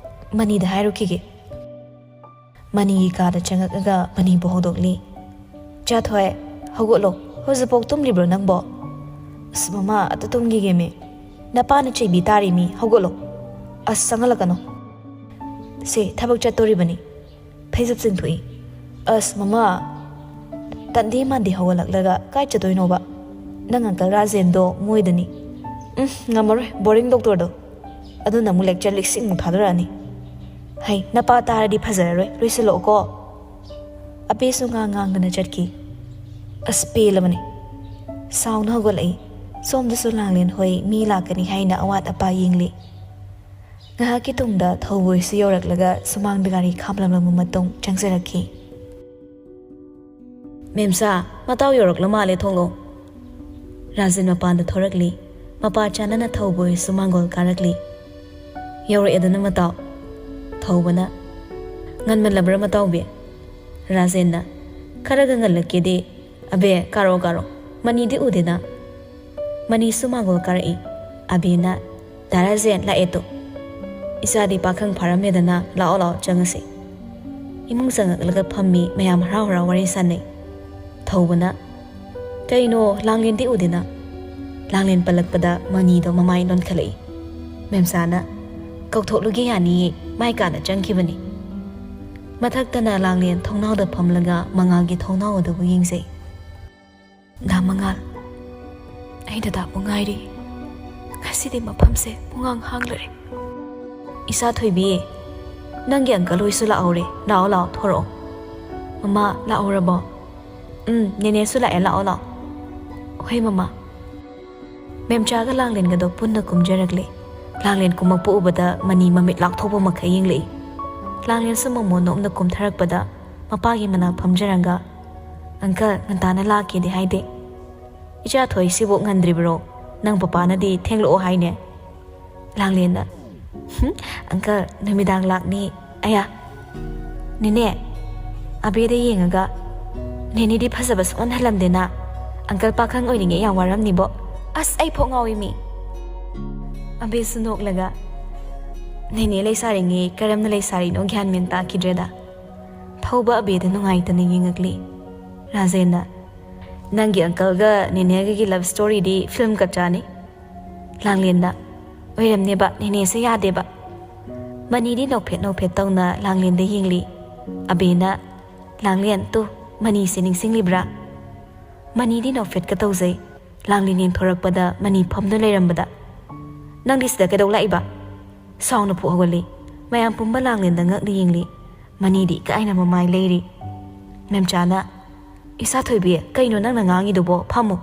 ꯃꯅꯤꯗ ꯍꯥꯏꯔꯨꯈꯤꯒꯦ꯫ ꯃꯅꯤꯒꯤ ꯀꯥꯗ ꯆꯪꯉꯛꯑꯒ ꯃꯅꯤꯕꯨ ꯍꯧꯗꯣꯛꯂꯤ꯫ "ꯆꯥꯊꯣꯏ, ꯍꯧꯒꯠꯂꯣ꯫ ꯍꯧꯖꯤꯛꯐꯥꯎ ꯇꯨꯝꯂꯤꯕ꯭ꯔꯣ ꯅꯪꯕꯣ?" "ꯑꯁ ꯃꯃꯥ, ꯑꯗꯨ ꯇꯨꯝꯈꯤꯒꯦꯃꯤ꯫ ꯅꯄꯥꯅ ꯆꯩꯕꯤ ꯇꯥꯔꯤ ꯃꯤ, ꯍꯧꯒꯠꯂꯣ꯫ ꯑꯁ ꯆꯪꯍꯜꯂꯛꯀꯅꯨ꯫ ꯁꯦ, ꯊꯕꯛ ꯆꯠꯇꯣꯔꯤꯕꯅꯤ꯫" ꯐꯩꯖꯨꯞ ꯆꯤꯡꯊꯣꯛꯏ꯫ "ꯑꯁ ꯃꯃꯥ, ꯇꯟꯗꯦ ꯃꯥꯟꯗꯦ ꯍꯧꯒꯠꯂꯛꯂꯒ ꯀꯥꯏ ꯆꯠꯇꯣꯏꯅꯣꯕ? ꯅꯪ ꯑꯪꯀꯜ ꯔꯥꯖꯦꯟꯗꯣ ꯃꯣꯏꯗꯅꯤ꯫ ꯎꯝ, ꯉꯝꯃꯔꯣꯏ, ꯕꯣꯔꯤꯡ ꯗꯣꯛꯇꯔꯗꯣ꯫ ꯑꯗꯨꯅ ꯑꯃꯨꯛ ꯂꯦꯛꯆꯔ ꯂꯤꯁꯤꯡꯃꯨꯛ ꯊꯥꯗꯣꯔꯛꯑꯅꯤ꯫ ꯍꯩ, ꯅꯄꯥ ꯇꯥꯔꯗꯤ ꯐꯖꯔꯔꯣꯏ, ꯂꯣꯏꯁꯤꯜꯂꯛꯑꯣꯀꯣ꯫" ꯑꯕꯦꯁꯨ ꯉꯥꯡ ꯉꯥꯡꯗꯅ ꯆꯠꯈꯤ꯫ ꯑꯁ ꯄꯦꯜꯂꯕꯅꯤ꯫ ꯁꯥꯎꯅ ꯍꯧꯒꯠꯂꯛꯏ꯫ ꯁꯣꯝꯗꯁꯨ ꯂꯥꯡꯂꯦꯟ ꯍꯣꯏ ꯃꯤ ꯂꯥꯛꯀꯅꯤ ꯍꯥꯏꯅ ꯑꯋꯥꯠ ꯑꯄꯥ ꯌꯦꯡꯂꯤ꯫ ꯉꯥꯏꯍꯥꯛꯀꯤ ꯇꯨꯡꯗ ꯊꯧꯕꯣꯏꯁꯨ ꯌꯧꯔꯛꯂꯒ ꯁꯨꯃꯥꯡꯗ ꯒꯥꯔꯤ ꯈꯥꯝꯂꯝꯂꯕ ꯃꯇꯨꯡ ꯆꯪꯖꯔꯛꯈꯤ꯫ "ꯃꯦꯝꯆꯥ, ꯃꯇꯥꯎ ꯌꯧꯔꯛꯂ ꯃꯥꯜꯂꯦ, ꯊꯣꯛꯂꯛꯑꯣ꯫" ꯔꯥꯖꯦꯟ ꯃꯄꯥꯟꯗ ꯊꯣꯔꯛꯂꯤ꯫ ꯃꯄꯥ ꯆꯥꯅꯅ ꯊꯧꯕꯣꯏꯁꯨ ꯃꯥꯡꯒꯣꯜ ꯀꯥꯔꯛꯂꯤ꯫ "ꯌꯧꯔꯛꯑꯦꯗꯅ ꯃꯇꯥꯎ꯫" ꯊꯧꯕꯅ, "ꯉꯟꯃꯜꯂꯕ꯭ꯔꯥ ꯃꯇꯥꯎꯕꯤ?" ꯔꯥꯖꯦꯟꯅ, "ꯈꯔꯒ ꯉꯜꯂꯛꯀꯦꯗꯤ꯫ ꯑꯕꯦ, ꯀꯥꯔꯣ ꯀꯥꯔꯣ꯫ ꯃꯅꯤꯗꯤ ꯎꯗꯦꯅ꯫" ꯃꯅꯤꯁꯨ ꯃꯥꯡꯒꯣꯜ ꯀꯥꯔꯛꯏ꯫ ꯑꯕꯦꯅ, "ꯗꯥ ꯔꯥꯖꯦꯟ ꯂꯥꯛꯑꯦ ꯇꯨ꯫ ꯏꯆꯥꯗꯤ ꯄꯥꯈꯪ ꯐꯥꯔꯝꯃꯦꯗꯅ, ꯂꯥꯛꯑꯣ ꯂꯥꯛꯑꯣ ꯆꯪꯉꯁꯤ꯫" ꯏꯃꯨꯡ ꯆꯪꯉꯛꯂꯒ ꯐꯝꯃꯤ꯫ ꯃꯌꯥꯝ ꯍꯔꯥꯎ ꯍꯔꯥꯎ ꯋꯥꯔꯤ ꯁꯥꯟꯅꯩ꯫ ꯊꯧꯕꯅ, "ꯀꯩꯅꯣ, ꯂꯥꯡꯂꯦꯟꯗꯤ ꯎꯗꯦꯅ?" ꯂꯥꯡꯂꯦꯟ ꯄꯜꯂꯛꯄꯗ ꯃꯅꯤꯗꯣ ꯃꯃꯥꯏ ꯂꯣꯟꯈꯠꯂꯛꯏ꯫ ꯃꯦꯝꯆꯥꯅ, "ꯀꯧꯊꯣꯛꯂꯨꯒꯦ ꯌꯥꯅꯤꯌꯦ, ꯃꯥꯏ ꯀꯥꯗ ꯆꯪꯈꯤꯕꯅꯤ꯫" ꯃꯊꯛꯇꯅ ꯂꯥꯡꯂꯦꯟ ꯊꯣꯡꯅꯥꯎꯗ ꯐꯝꯂꯒ ꯃꯉꯥꯜꯒꯤ ꯊꯣꯡꯅꯥꯎ ꯑꯗꯨꯕꯨ ꯌꯦꯡꯖꯩ꯫ "ꯗꯥ ꯃꯉꯥꯜ, ꯑꯩ ꯗꯗꯥꯕꯨ ꯉꯥꯏꯔꯤ꯫ ꯉꯁꯤꯗꯤ ꯃꯐꯝꯁꯦ ꯄꯨꯡꯍꯥꯡ ꯍꯥꯡꯂꯔꯦ꯫" "ꯏꯆꯥ ꯊꯣꯏꯕꯤ, ꯅꯪꯒꯤ ꯑꯪꯀꯜ ꯍꯣꯏꯁꯨ ꯂꯥꯛꯍꯧꯔꯦ꯫ ꯂꯥꯛꯑꯣ, ꯂꯥꯛꯑꯣ, ꯊꯣꯔꯛꯑꯣ꯫" "ꯃꯃꯥ, ꯂꯥꯛꯍꯧꯔꯕꯣ?" "ꯎꯝ, ꯅꯦꯅꯦꯁꯨ ꯂꯥꯛꯑꯦ, ꯂꯥꯛꯑꯣ, ꯂꯥꯛꯑꯣ꯫" "ꯍꯣꯏ, ꯃꯃꯥ꯫" ꯃꯦꯝꯆꯥꯒ ꯂꯥꯡꯂꯦꯟꯒꯗꯣ ꯄꯨꯟꯅ ꯀꯨꯝꯖꯔꯛꯂꯦ꯫ ꯂꯥꯡꯂꯦꯟ ꯀꯨꯝꯃꯛꯄ ꯎꯕꯗ ꯃꯅꯤ ꯃꯃꯤꯠ ꯂꯥꯎꯊꯣꯛꯄ ꯃꯈꯩ ꯌꯦꯡꯂꯛꯏ꯫ ꯂꯥꯡꯂꯦꯟꯁꯨ ꯃꯃꯣꯟ ꯅꯣꯛꯅ ꯀꯨꯝꯊꯔꯛꯄꯗ ꯃꯄꯥꯒꯤ ꯃꯅꯥꯛ ꯐꯝꯖꯔꯒ, "ꯑꯪꯀꯜ, ꯉꯟꯇꯥꯅ ꯂꯥꯛꯀꯦꯗꯤ ꯍꯥꯏꯗꯦ꯫ ꯏꯆꯥ ꯊꯣꯏꯁꯤꯕꯨ ꯉꯟꯗ꯭ꯔꯤꯕ꯭ꯔꯣ? ꯅꯪ ꯄꯄꯥꯅꯗꯤ ꯊꯦꯡꯂꯛꯑꯣ ꯍꯥꯏꯅꯦ꯫" ꯂꯥꯡꯂꯦꯟꯅ, "ꯍꯨꯝ, ꯑꯪꯀꯜ, ꯅꯨꯃꯤꯗꯥꯡ ꯂꯥꯛꯅꯤ꯫ ꯑꯌꯥ, ꯅꯦꯅꯦ, ꯑꯕꯦꯗ ꯌꯦꯡꯉꯒ, ꯅꯦꯅꯦꯗꯤ ꯐꯖꯕ ꯁꯨꯛꯍꯟ ꯍꯜꯂꯝꯗꯦꯅ꯫ ꯑꯪꯀꯜ ꯄꯥꯈꯪ ꯑꯣꯏꯔꯤꯉꯩ ꯌꯥꯝ ꯋꯥꯔꯝꯅꯤꯕꯣ꯫ ꯑꯁ, ꯑꯩ ꯐꯣꯛ ꯉꯥꯎꯏ ꯃꯤ꯫ ꯑꯕꯦꯁꯨ ꯅꯣꯛꯂꯒ, "ꯅꯦꯅꯦ ꯂꯩꯁꯥꯔꯤꯉꯩ ꯀꯔꯝꯅ ꯂꯩꯁꯥꯔꯤꯅꯣ ꯒ꯭ꯌꯥꯟ ꯃꯦꯟ ꯇꯥꯈꯤꯗ꯭ꯔꯦꯗ"꯫ ꯊꯧꯕ ꯑꯕꯦꯗ ꯅꯨꯡꯉꯥꯏꯇꯅ ꯌꯦꯡꯉꯛꯂꯤ꯫ ꯔꯥꯖꯦꯟꯅ, "ꯅꯪꯒꯤ ꯑꯪꯀꯜꯒ ꯅꯦꯅꯦꯒꯒꯤ ꯂꯚ ꯁ꯭ꯇꯣꯔꯤꯗꯤ ꯐꯤꯂꯝ ꯀꯠꯆꯥꯅꯤ"꯫ ꯂꯥꯡꯂꯦꯟꯗ, "ꯑꯣꯏꯔꯝꯅꯦꯕ, ꯅꯦꯅꯦꯁꯦ ꯌꯥꯗꯦꯕ"꯫ ꯃꯅꯤꯗꯤ ꯅꯣꯛꯐꯦꯠ ꯅꯣꯛꯐꯦꯠ ꯇꯧꯅ ꯂꯥꯡꯂꯦꯟꯗ ꯌꯦꯡꯂꯤ꯫ ꯑꯕꯦꯅ, "ꯂꯥꯡꯂꯦꯟ, ꯇꯨ, ꯃꯅꯤꯁꯦ ꯅꯤꯡꯁꯤꯡꯂꯤꯕ꯭ꯔꯥ?" ꯃꯅꯤꯗꯤ ꯅꯣꯛꯐꯦꯠꯀ ꯇꯧꯖꯩ꯫ ꯂꯥꯡꯂꯦꯟ ꯌꯦꯡꯊꯣꯔꯛꯄꯗ ꯃꯅꯤ ꯐꯝꯗꯨꯅ ꯂꯩꯔꯝꯕꯗ, "ꯅꯪꯗꯤ ꯁꯤꯗ ꯀꯩꯗꯧ ꯂꯥꯛꯏꯕ?" ꯁꯥꯎꯅ ꯐꯨꯛ ꯍꯧꯒꯠꯂꯤ꯫ ꯃꯌꯥꯝ ꯄꯨꯝꯕ ꯂꯥꯡꯂꯦꯟꯗ ꯉꯛꯅ ꯌꯦꯡꯂꯤ꯫ ꯃꯅꯤꯗꯤ ꯏꯀꯥꯏꯅ ꯃꯃꯥꯏ ꯂꯩꯔꯤ꯫ ꯃꯦꯝꯆꯥꯅ, "ꯏꯆꯥ ꯊꯣꯏꯕꯤ, ꯀꯩꯅꯣ ꯅꯪꯅ ꯉꯥꯡꯉꯤꯗꯨꯕꯣ? ꯐꯝꯃꯨ"꯫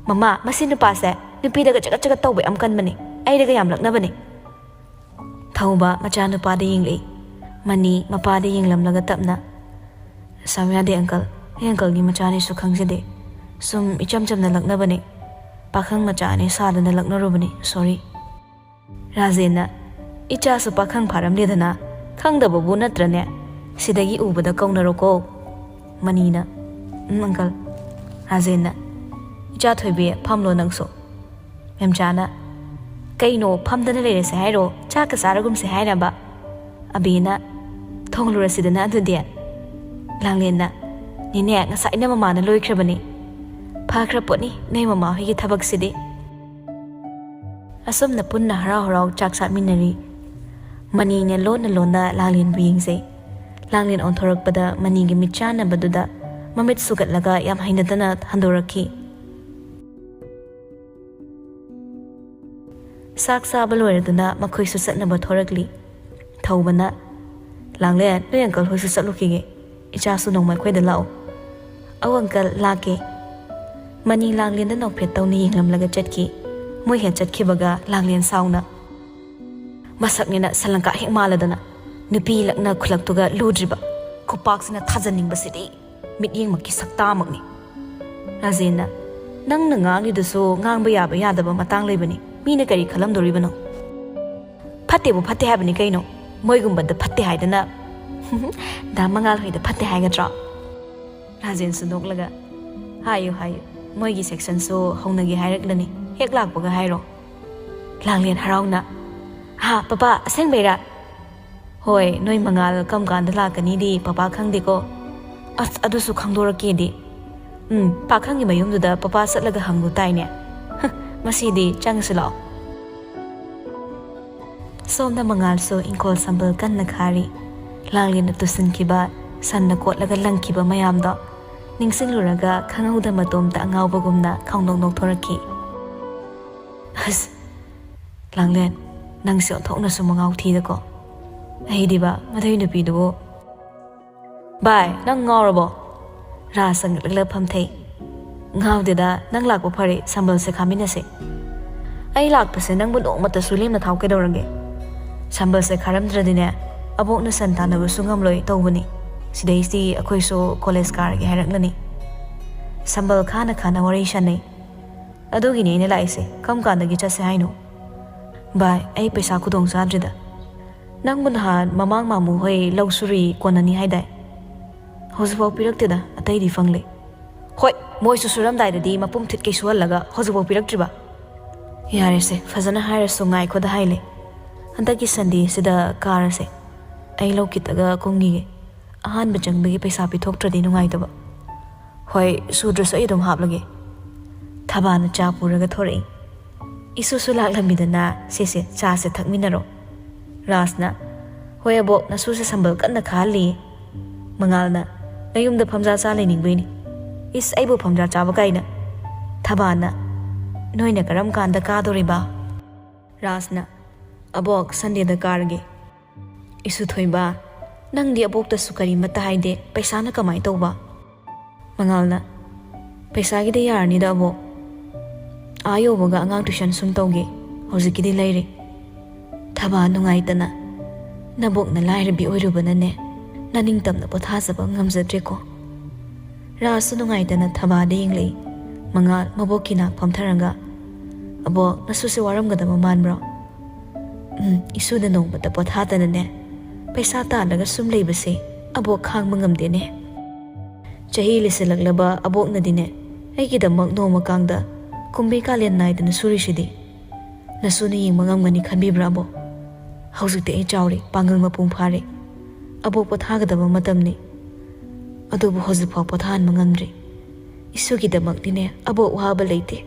"ꯃꯃꯥ, ꯃꯁꯤ ꯅꯨꯄꯥꯁꯦ ꯅꯨꯄꯤꯗꯒ ꯆꯒꯠ ꯆꯒꯠ ꯇꯧꯕ ꯌꯥꯝ ꯀꯟꯕꯅꯦ, ꯑꯩꯗꯒ ꯌꯥꯝ ꯂꯛꯅꯕꯅꯦ"꯫ ꯊꯧꯕ ꯃꯆꯥꯅꯨꯄꯥꯗ ꯌꯦꯡꯂꯛꯏ꯫ ꯃꯅꯤ ꯃꯄꯥꯗ ꯌꯦꯡꯂꯝꯂꯒ ꯇꯞꯅ, "ꯁꯥꯎ ꯌꯥꯗꯦ ꯑꯪꯀꯜ, ꯑꯩ ꯑꯪꯀꯜꯒꯤ ꯃꯆꯥꯅꯤꯁꯨ ꯈꯪꯖꯗꯦ꯫ ꯁꯨꯝ ꯏꯆꯝ ꯆꯝꯅ ꯂꯛꯅꯕꯅꯦ꯫ ꯄꯥꯈꯪ ꯃꯆꯥꯅꯤ ꯁꯥꯗꯅ ꯂꯛꯅꯔꯨꯕꯅꯤ, ꯁꯣꯔꯤ"꯫ ꯔꯥꯖꯦꯟꯅ, "ꯏꯆꯥꯁꯨ ꯄꯥꯈꯪ ꯐꯥꯔꯝꯂꯦꯗꯅ, ꯈꯪꯗꯕꯕꯨ ꯅꯠꯇ꯭ꯔꯅꯦ? ꯁꯤꯗꯒꯤ ꯎꯕꯗ ꯀꯧꯅꯔꯣꯀꯣ"꯫ ꯃꯅꯤꯅ, "ꯎꯝ, ꯑꯪꯀꯜ"꯫ ꯔꯥꯖꯦꯟꯅ, "ꯏꯆꯥ ꯊꯣꯏꯕꯤ, ꯐꯝꯂꯣ ꯅꯪꯁꯨ"꯫ ꯃꯦꯝꯆꯥꯅ, "ꯀꯩꯅꯣ, ꯐꯝꯗꯅ ꯂꯩꯔꯁꯦ ꯍꯥꯏꯔꯣ? ꯆꯥꯛꯀ ꯆꯥꯔꯒꯨꯝꯁꯦ ꯍꯥꯏꯔꯕ?" ꯑꯕꯤꯅ, "ꯊꯣꯡꯂꯨꯔꯁꯤꯗꯅ ꯑꯗꯨꯗꯤ"꯫ ꯂꯥꯡꯂꯦꯟꯅ, "ꯅꯦꯅꯦ, ꯉꯁꯥꯏꯅ ꯃꯃꯥꯅ ꯂꯣꯏꯈ꯭ꯔꯕꯅꯤ"꯫ "ꯐꯈ꯭ꯔ ꯄꯣꯠꯅꯤ ꯅꯣꯏ ꯃꯃꯥ ꯍꯣꯏꯒꯤ ꯊꯕꯛꯁꯤꯗꯤ"꯫ ꯑꯁꯨꯝꯅ ꯄꯨꯟꯅ ꯍꯔꯥꯎ ꯍꯔꯥꯎ ꯆꯥꯛ ꯆꯥꯃꯤꯟꯅꯔꯤ꯫ ꯃꯅꯤꯅ ꯂꯣꯟꯅ ꯂꯣꯟꯅ ꯂꯥꯡꯂꯦꯟꯕꯨ ꯌꯦꯡꯖꯩ꯫ ꯂꯥꯡꯂꯦꯟ ꯑꯣꯟꯊꯣꯔꯛꯄꯗ ꯃꯅꯤꯒꯤ ꯃꯤꯠꯆꯥꯟꯅꯕꯗꯨꯗ ꯃꯃꯤꯠ ꯁꯨꯒꯠꯂꯒ ꯌꯥꯝ ꯍꯩꯅꯗꯅ ꯍꯟꯗꯣꯔꯛꯈꯤ꯫ ꯆꯥꯛ ꯆꯥꯕ ꯂꯣꯏꯔꯗꯨꯅ ꯃꯈꯣꯏꯁꯨ ꯆꯠꯅꯕ ꯊꯣꯔꯛꯂꯤ꯫ ꯊꯧꯕꯅ, "ꯂꯥꯡꯂꯦꯟ, ꯅꯣꯏ ꯑꯪꯀꯜ ꯍꯣꯏꯁꯨ ꯆꯠꯂꯨꯈꯤꯒꯦ꯫ ꯏꯆꯥꯁꯨ ꯅꯣꯡꯃ ꯑꯩꯈꯣꯏꯗ ꯂꯥꯛꯑꯣ"꯫ "ꯑꯧ ꯑꯪꯀꯜ, ꯂꯥꯛꯀꯦ"꯫ ꯃꯅꯤ ꯂꯥꯡꯂꯦꯟꯗ ꯅꯣꯛꯐꯦꯠ ꯇꯧꯅ ꯌꯦꯡꯂꯝꯂꯒ ꯆꯠꯈꯤ꯫ ꯃꯣꯏ ꯍꯦꯛ ꯆꯠꯈꯤꯕꯒ ꯂꯥꯡꯂꯦꯟ ꯁꯥꯎꯅ, "ꯃꯁꯛꯅꯤꯅ ꯁꯂꯪꯀꯥ ꯍꯦꯛ ꯃꯥꯜꯂꯗꯅ, ꯅꯨꯄꯤ ꯂꯛꯅ ꯈꯨꯂꯛꯇꯨꯒ ꯂꯨꯗ꯭ꯔꯤꯕ ꯈꯨꯄꯥꯛꯁꯤꯅ ꯊꯥꯖꯟꯅꯤꯡꯕꯁꯤꯗꯤ ꯃꯤꯠꯌꯦꯡꯃꯛꯀꯤ ꯁꯛꯇꯥꯃꯛꯅꯤ"꯫ ꯔꯥꯖꯦꯟꯅ, "ꯅꯪꯅ ꯉꯥꯡꯂꯤꯗꯨꯁꯨ ꯉꯥꯡꯕ ꯌꯥꯕ ꯌꯥꯗꯕ ꯃꯇꯥꯡ ꯂꯩꯕꯅꯤ, ꯃꯤꯅ ꯀꯔꯤ ꯈꯜꯂꯝꯗꯣꯔꯤꯕꯅꯣ? ꯐꯠꯇꯦꯕꯨ ꯐꯠꯇꯦ ꯍꯥꯏꯕꯅꯤ ꯀꯩꯅꯣ, ꯃꯣꯏꯒꯨꯝꯕꯗ ꯐꯠꯇꯦ ꯍꯥꯏꯗꯅ ꯗꯥ ꯃꯉꯥꯜ ꯍꯣꯏꯗ ꯐꯠꯇꯦ ꯍꯥꯏꯒꯗ꯭ꯔꯣ?" ꯔꯥꯖꯦꯟꯁꯨ ꯅꯣꯛꯂꯒ, "ꯍꯥꯏꯌꯨ, ꯍꯥꯏꯌꯨ, ꯃꯣꯏꯒꯤ ꯁꯦꯛꯁꯟꯁꯨ ꯍꯧꯅꯒꯦ ꯍꯥꯏꯔꯛꯂꯅꯤ, ꯍꯦꯛ ꯂꯥꯛꯄꯒ ꯍꯥꯏꯔꯣ꯫ ꯂꯥꯡꯂꯦꯟ ꯍꯔꯥꯎꯅ, "ꯍꯥ, ꯄꯄꯥ, ꯑꯁꯦꯡꯕꯩꯔꯥ?" "ꯍꯣꯏ, ꯅꯣꯏ ꯃꯉꯥꯜ ꯀꯔꯝ ꯀꯥꯟꯗ ꯂꯥꯛꯀꯅꯤꯗꯤ ꯄꯄꯥ ꯈꯪꯗꯦꯀꯣ꯫ ꯑꯁ, ꯑꯗꯨꯁꯨ ꯈꯪꯗꯣꯔꯛꯀꯦꯗꯤ꯫ ꯎꯝ, ꯄꯥꯈꯪꯒꯤ ꯃꯌꯨꯝꯗꯨꯗ ꯄꯄꯥ ꯆꯠꯂꯒ ꯍꯪꯂꯨ ꯇꯥꯏꯅꯦ꯫ ꯃꯁꯤꯗꯤ ꯆꯪꯉꯁꯤ ꯂꯥꯛꯑꯣ꯫" ꯁꯣꯝꯗ ꯃꯉꯥꯜꯁꯨ ꯏꯪꯈꯣꯜ ꯁꯝꯕꯜ ꯀꯟꯅ ꯈꯥꯔꯤ꯫ ꯂꯥꯡꯂꯦꯟꯅ ꯇꯨꯁꯤꯟꯈꯤꯕ, ꯁꯟꯅ ꯀꯣꯠꯂꯒ ꯂꯪꯈꯤꯕ ꯃꯌꯥꯝꯗꯣ ꯅꯤꯡꯁꯤꯡꯂꯨꯔꯒ ꯈꯪꯍꯧꯗ ꯃꯇꯣꯝꯇ ꯑꯉꯥꯎꯕꯒꯨꯝꯅ ꯈꯪꯅꯣꯛ ꯅꯣꯛꯊꯣꯔꯛꯈꯤ꯫ "ꯑꯁ, ꯂꯥꯡꯂꯦꯟ, ꯅꯪꯁꯦ ꯑꯣꯟꯊꯣꯛꯅꯁꯨ ꯃꯉꯥꯎ ꯊꯤꯗꯀꯣ꯫ ꯑꯩꯗꯤꯕ ꯃꯗꯨꯏ ꯅꯨꯄꯤꯗꯨꯕꯨ꯫" "ꯚꯥꯏ, ꯅꯪ ꯉꯥꯎꯔꯕꯣ?" ꯔꯥꯖ ꯆꯪꯂꯛꯂꯒ ꯐꯝꯊꯩ꯫ "ꯉꯥꯎꯗꯦꯗ, ꯅꯪ ꯂꯥꯛꯄ ꯐꯔꯦ, ꯁꯝꯕꯜꯁꯦ ꯈꯥꯃꯤꯟꯅꯁꯦ꯫" "ꯑꯩ ꯂꯥꯛꯄꯁꯦ ꯅꯪꯕꯨ ꯅꯣꯡꯃꯇꯁꯨ ꯂꯦꯝꯅ ꯊꯥꯎ ꯀꯩꯗꯧꯔꯒꯦ? ꯁꯝꯕꯜꯁꯦ ꯈꯥꯔꯝꯗ꯭ꯔꯗꯤꯅꯦ, ꯑꯕꯣꯛꯅ ꯁꯟ ꯇꯥꯟꯅꯕꯁꯨ ꯉꯝꯂꯣꯏ ꯇꯧꯕꯅꯤ꯫ ꯁꯤꯗꯩꯁꯤꯗꯤ ꯑꯩꯈꯣꯏꯁꯨ ꯀꯣꯂꯦꯖ ꯀꯥꯔꯒꯦ ꯍꯥꯏꯔꯛꯂꯅꯤ꯫" ꯁꯝꯕꯜ ꯈꯥꯅ ꯈꯥꯅ ꯋꯥꯔꯤ ꯁꯥꯟꯅꯩ꯫ "ꯑꯗꯨꯒꯤꯅꯦ ꯑꯩꯅ ꯂꯥꯛꯏꯁꯦ꯫ ꯀꯔꯝ ꯀꯥꯟꯗꯒꯤ ꯆꯠꯁꯦ ꯍꯥꯏꯅꯣ?" "ꯚꯥꯏ, ꯑꯩ ꯄꯩꯁꯥ ꯈꯨꯗꯣꯡ ꯆꯥꯗ꯭ꯔꯤꯗ꯫ ꯅꯪꯕꯨ ꯅꯍꯥꯟ ꯃꯃꯥꯡ ꯃꯥꯃꯨ ꯍꯣꯏ ꯂꯧ ꯁꯨꯔꯤ ꯀꯣꯟꯅꯅꯤ ꯍꯥꯏꯗꯥꯏ? ꯍꯧꯖꯤꯛꯐꯥꯎ ꯄꯤꯔꯛꯇꯦꯗ, ꯑꯇꯩꯗꯤ ꯐꯪꯂꯦ꯫" "ꯍꯣꯏ, ꯃꯣꯏꯁꯨ ꯁꯨꯔꯝꯗꯥꯏꯗꯗꯤ ꯃꯄꯨꯝ ꯊꯤꯠꯀꯩ ꯁꯨꯍꯜꯂꯒ ꯍꯧꯖꯤꯛꯐꯥꯎ ꯄꯤꯔꯛꯇ꯭ꯔꯤꯕ?" "ꯌꯥꯔꯦꯁꯦ, ꯐꯖꯅ ꯍꯥꯏꯔꯁꯨ ꯉꯥꯏꯈꯣꯗ ꯍꯥꯏꯂꯦ꯫ ꯍꯟꯗꯛꯀꯤ ꯁꯟꯗꯦꯁꯤꯗ ꯀꯥꯔꯁꯦ꯫ ꯑꯩ ꯂꯧ ꯈꯤꯇꯒ ꯀꯨꯝꯈꯤꯒꯦ꯫ ꯑꯍꯥꯟꯕ ꯆꯪꯕꯒꯤ ꯄꯩꯁꯥ ꯄꯤꯊꯣꯛꯇ꯭ꯔꯗꯤ ꯅꯨꯡꯉꯥꯏꯇꯕ꯫" "ꯍꯣꯏ, ꯁꯨꯗ꯭ꯔꯁꯨ ꯑꯩ ꯑꯗꯨꯝ ꯍꯥꯞꯂꯒꯦ꯫" ꯊꯕꯥꯅ ꯆꯥ ꯄꯨꯔꯒ ꯊꯣꯔꯛꯏ꯫ "ꯏꯁꯨꯁꯨ ꯂꯥꯛꯂꯝꯃꯤꯗꯅ, ꯁꯦꯁꯦ, ꯆꯥꯁꯦ ꯊꯛꯃꯤꯟꯅꯔꯣ꯫" ꯔꯥꯖꯅ, "ꯍꯣꯏ ꯑꯕꯣꯛ, ꯅꯁꯨꯁꯦ ꯁꯝꯕꯜ ꯀꯟꯅ ꯈꯥꯍꯜꯂꯤꯌꯦ꯫" ꯃꯉꯥꯜꯅ, "ꯅꯌꯨꯝꯗ ꯐꯝꯖꯥ ꯆꯥ ꯂꯩꯅꯤꯡꯕꯩꯅꯤ꯫" "ꯏꯁ, ꯑꯩꯕꯨ ꯐꯝꯖꯥ ꯆꯥꯕ ꯀꯥꯏꯅ꯫" ꯊꯕꯥꯅ, "ꯅꯣꯏꯅ ꯀꯔꯝ ꯀꯥꯟꯗ ꯀꯥꯗꯣꯔꯤꯕ?" ꯔꯥꯖꯅ, "ꯑꯕꯣꯛ, ꯁꯟꯗꯦꯗ ꯀꯥꯔꯒꯦ꯫" "ꯏꯁꯨ ꯊꯣꯏꯕ, ꯅꯪꯗꯤ ꯑꯕꯣꯛꯇꯁꯨ ꯀꯔꯤꯃꯠꯇ ꯍꯥꯏꯗꯦ, ꯄꯩꯁꯥꯅ ꯀꯃꯥꯏ ꯇꯧꯕ?" ꯃꯉꯥꯜꯅ, "ꯄꯩꯁꯥꯒꯤꯗꯤ ꯌꯥꯔꯅꯤꯗ ꯑꯕꯣꯛ꯫ ꯑꯥ ꯌꯧꯕꯒ ꯑꯉꯥꯡ ꯇꯨꯏꯁꯟ ꯁꯨꯝ ꯇꯧꯒꯦ, ꯍꯧꯖꯤꯛꯀꯤꯗꯤ ꯂꯩꯔꯦ꯫" ꯊꯕꯥ ꯅꯨꯡꯉꯥꯏꯇꯅ, "ꯅꯕꯣꯛꯅ ꯂꯥꯏꯔꯕꯤ ꯑꯣꯏꯔꯨꯕꯅꯅꯦ, ꯅꯅꯤꯡꯇꯝꯅ ꯄꯣꯊꯥꯖꯕ ꯉꯝꯖꯗ꯭ꯔꯦꯀꯣ꯫" ꯔꯥꯖꯁꯨ ꯅꯨꯡꯉꯥꯏꯇꯅ ꯊꯕꯥꯗ ꯌꯦꯡꯂꯛꯏ꯫ ꯃꯉꯥꯜ ꯃꯕꯣꯛꯀꯤ ꯅꯥꯛ ꯐꯝꯊꯔꯒ, "ꯑꯕꯣꯛ, ꯅꯁꯨꯁꯦ ꯋꯥꯔꯝꯒꯗꯕ ꯃꯥꯟꯕ꯭ꯔꯣ?" "ꯎꯝ, ꯏꯁꯨꯗ ꯅꯣꯡꯃꯇ ꯄꯣꯊꯥꯗꯅꯅꯦ, ꯄꯩꯁꯥ ꯇꯥꯜꯂꯒ ꯁꯨꯝ ꯂꯩꯕꯁꯦ ꯑꯕꯣꯛ ꯈꯥꯡꯕ ꯉꯝꯗꯦꯅꯦ꯫ ꯆꯍꯤ ꯂꯤꯁꯤꯜꯂꯛꯂꯕ ꯑꯕꯣꯛꯅꯗꯤꯅꯦ, ꯑꯩꯒꯤꯗꯃꯛ ꯅꯣꯡꯃ ꯀꯥꯡꯗ ꯀꯨꯝꯕꯤ ꯀꯥꯂꯦꯟ ꯅꯥꯏꯗꯅ ꯁꯨꯔꯤꯁꯤꯗꯤ꯫ ꯅꯁꯨꯅ ꯌꯦꯡꯕ ꯉꯝꯒꯅꯤ ꯈꯟꯕꯤꯕ꯭ꯔꯥ, ꯑꯕꯣꯛ? ꯍꯧꯖꯤꯛꯇꯤ ꯑꯩ ꯆꯥꯎꯔꯦ, ꯄꯥꯡꯒꯜ ꯃꯄꯨꯡ ꯐꯥꯔꯦ꯫ ꯑꯕꯣꯛ ꯄꯣꯊꯥꯒꯗꯕ ꯃꯇꯝꯅꯤ꯫ ꯑꯗꯨꯕꯨ ꯍꯧꯖꯤꯛꯐꯥꯎ ꯄꯣꯊꯥꯍꯟꯕ ꯉꯝꯗ꯭ꯔꯤ꯫ ꯏꯁꯨꯒꯤꯗꯃꯛꯇꯤꯅꯦ ꯑꯕꯣꯛ ꯋꯥꯕ ꯂꯩꯇꯦ꯫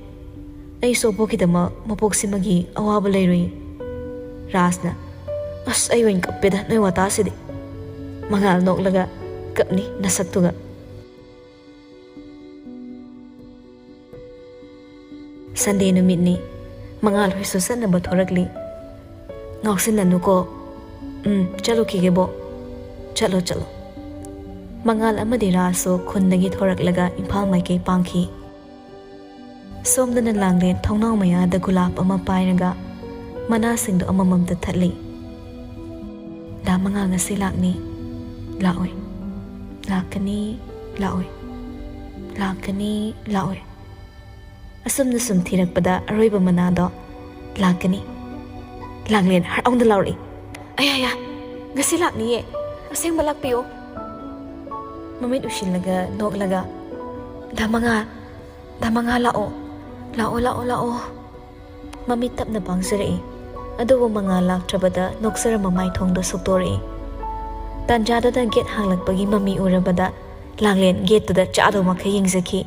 ꯑꯩꯁꯨ ꯑꯕꯣꯛꯀꯤꯗꯃꯛ ꯃꯄꯣꯛꯁꯤꯃꯒꯤ ꯑꯋꯥꯕ ꯂꯩꯔꯣꯏꯌꯦ꯫ ꯔꯥꯖꯅ, "ꯑꯁ, ꯑꯩ ꯑꯣꯏꯅ ꯀꯞꯄꯦꯗ ꯅꯣꯏ ꯋꯥꯇꯥꯁꯤꯗꯤ"꯫ ꯃꯉꯥꯜ ꯅꯣꯛꯂꯒ, "ꯀꯞꯅꯤ ꯅꯁꯛꯇꯨꯒ"꯫ ꯁꯟꯗꯦ ꯅꯨꯃꯤꯠꯅꯤ꯫ ꯃꯉꯥꯜ ꯍꯣꯏꯁꯨ ꯆꯠꯅꯕ ꯊꯣꯔꯛꯂꯤ꯫ "ꯉꯥꯎꯁꯤꯟꯅꯅꯨꯀꯣ꯫ ꯎꯝ, ꯆꯠꯂꯨꯈꯤꯒꯦꯕꯣ꯫ ꯆꯠꯂꯣ, ꯆꯠꯂꯣ"꯫ ꯃꯉꯥꯜ ꯑꯃꯗꯤ ꯔꯥꯖꯁꯨ ꯈꯨꯟꯗꯒꯤ ꯊꯣꯔꯛꯂꯒ ꯏꯝꯐꯥꯜ ꯃꯥꯏꯀꯩ ꯄꯥꯡꯈꯤ꯫ ꯁꯣꯝꯗꯅ ꯂꯥꯡꯂꯦꯟ ꯊꯣꯡꯅꯥꯎ ꯃꯌꯥꯗ ꯒꯨꯂꯥꯞ ꯑꯃ ꯄꯥꯏꯔꯒ ꯃꯅꯥꯁꯤꯡꯗꯣ ꯑꯃꯃꯝꯇ ꯊꯠꯂꯤ꯫ "ꯗꯥ ꯃꯉꯥꯜ ꯉꯁꯤ ꯂꯥꯛꯅꯤ, ꯂꯥꯛꯑꯣꯏ, ꯂꯥꯛꯀꯅꯤ, ꯂꯥꯛꯑꯣꯏ, ꯂꯥꯛꯀꯅꯤ, ꯂꯥꯛꯑꯣꯏ"꯫ ꯑꯁꯨꯝꯅ ꯁꯨꯝ ꯊꯤꯔꯛꯄꯗ ꯑꯔꯣꯏꯕ ꯃꯅꯥꯗꯣ "ꯂꯥꯛꯀꯅꯤ"꯫ ꯂꯥꯡꯂꯦꯟ ꯍꯔꯥꯎꯅ ꯂꯥꯎꯔꯛꯏ, "ꯑꯌꯥ, ꯌꯥ, ꯉꯁꯤ ꯂꯥꯛꯅꯤꯌꯦ, ꯑꯁꯦꯡꯕ ꯂꯥꯛꯄꯤꯌꯣ"꯫ ꯃꯃꯤꯠ ꯎꯏꯁꯤꯜꯂꯒ ꯅꯣꯛꯂꯒ, "ꯗꯥ ꯃꯉꯥꯜ, ꯗꯥ ꯃꯉꯥꯜ ꯂꯥꯛꯑꯣ, ꯂꯥꯛꯑꯣ, ꯂꯥꯛꯑꯣ, ꯂꯥꯛꯑꯣ"꯫ ꯃꯃꯤꯠ ꯇꯞꯅ ꯄꯥꯡꯖꯔꯛꯏ꯫ ꯑꯗꯨꯕꯨ ꯃꯉꯥꯜ ꯂꯥꯛꯇ꯭ꯔꯕꯗ ꯅꯣꯛꯆꯔ ꯃꯃꯥꯏ ꯊꯣꯡꯗꯣ ꯁꯨꯛꯇꯣꯔꯛꯏ꯫ ꯇꯥꯟꯖꯥꯗꯨꯗ ꯒꯦꯠ ꯍꯥꯡꯂꯛꯄꯒꯤ ꯃꯃꯤ ꯎꯔꯕꯗ ꯂꯥꯡꯂꯦꯟ ꯒꯦꯠꯇꯨꯗ ꯆꯥꯗꯧ ꯃꯈꯩ ꯌꯦꯡꯖꯈꯤ꯫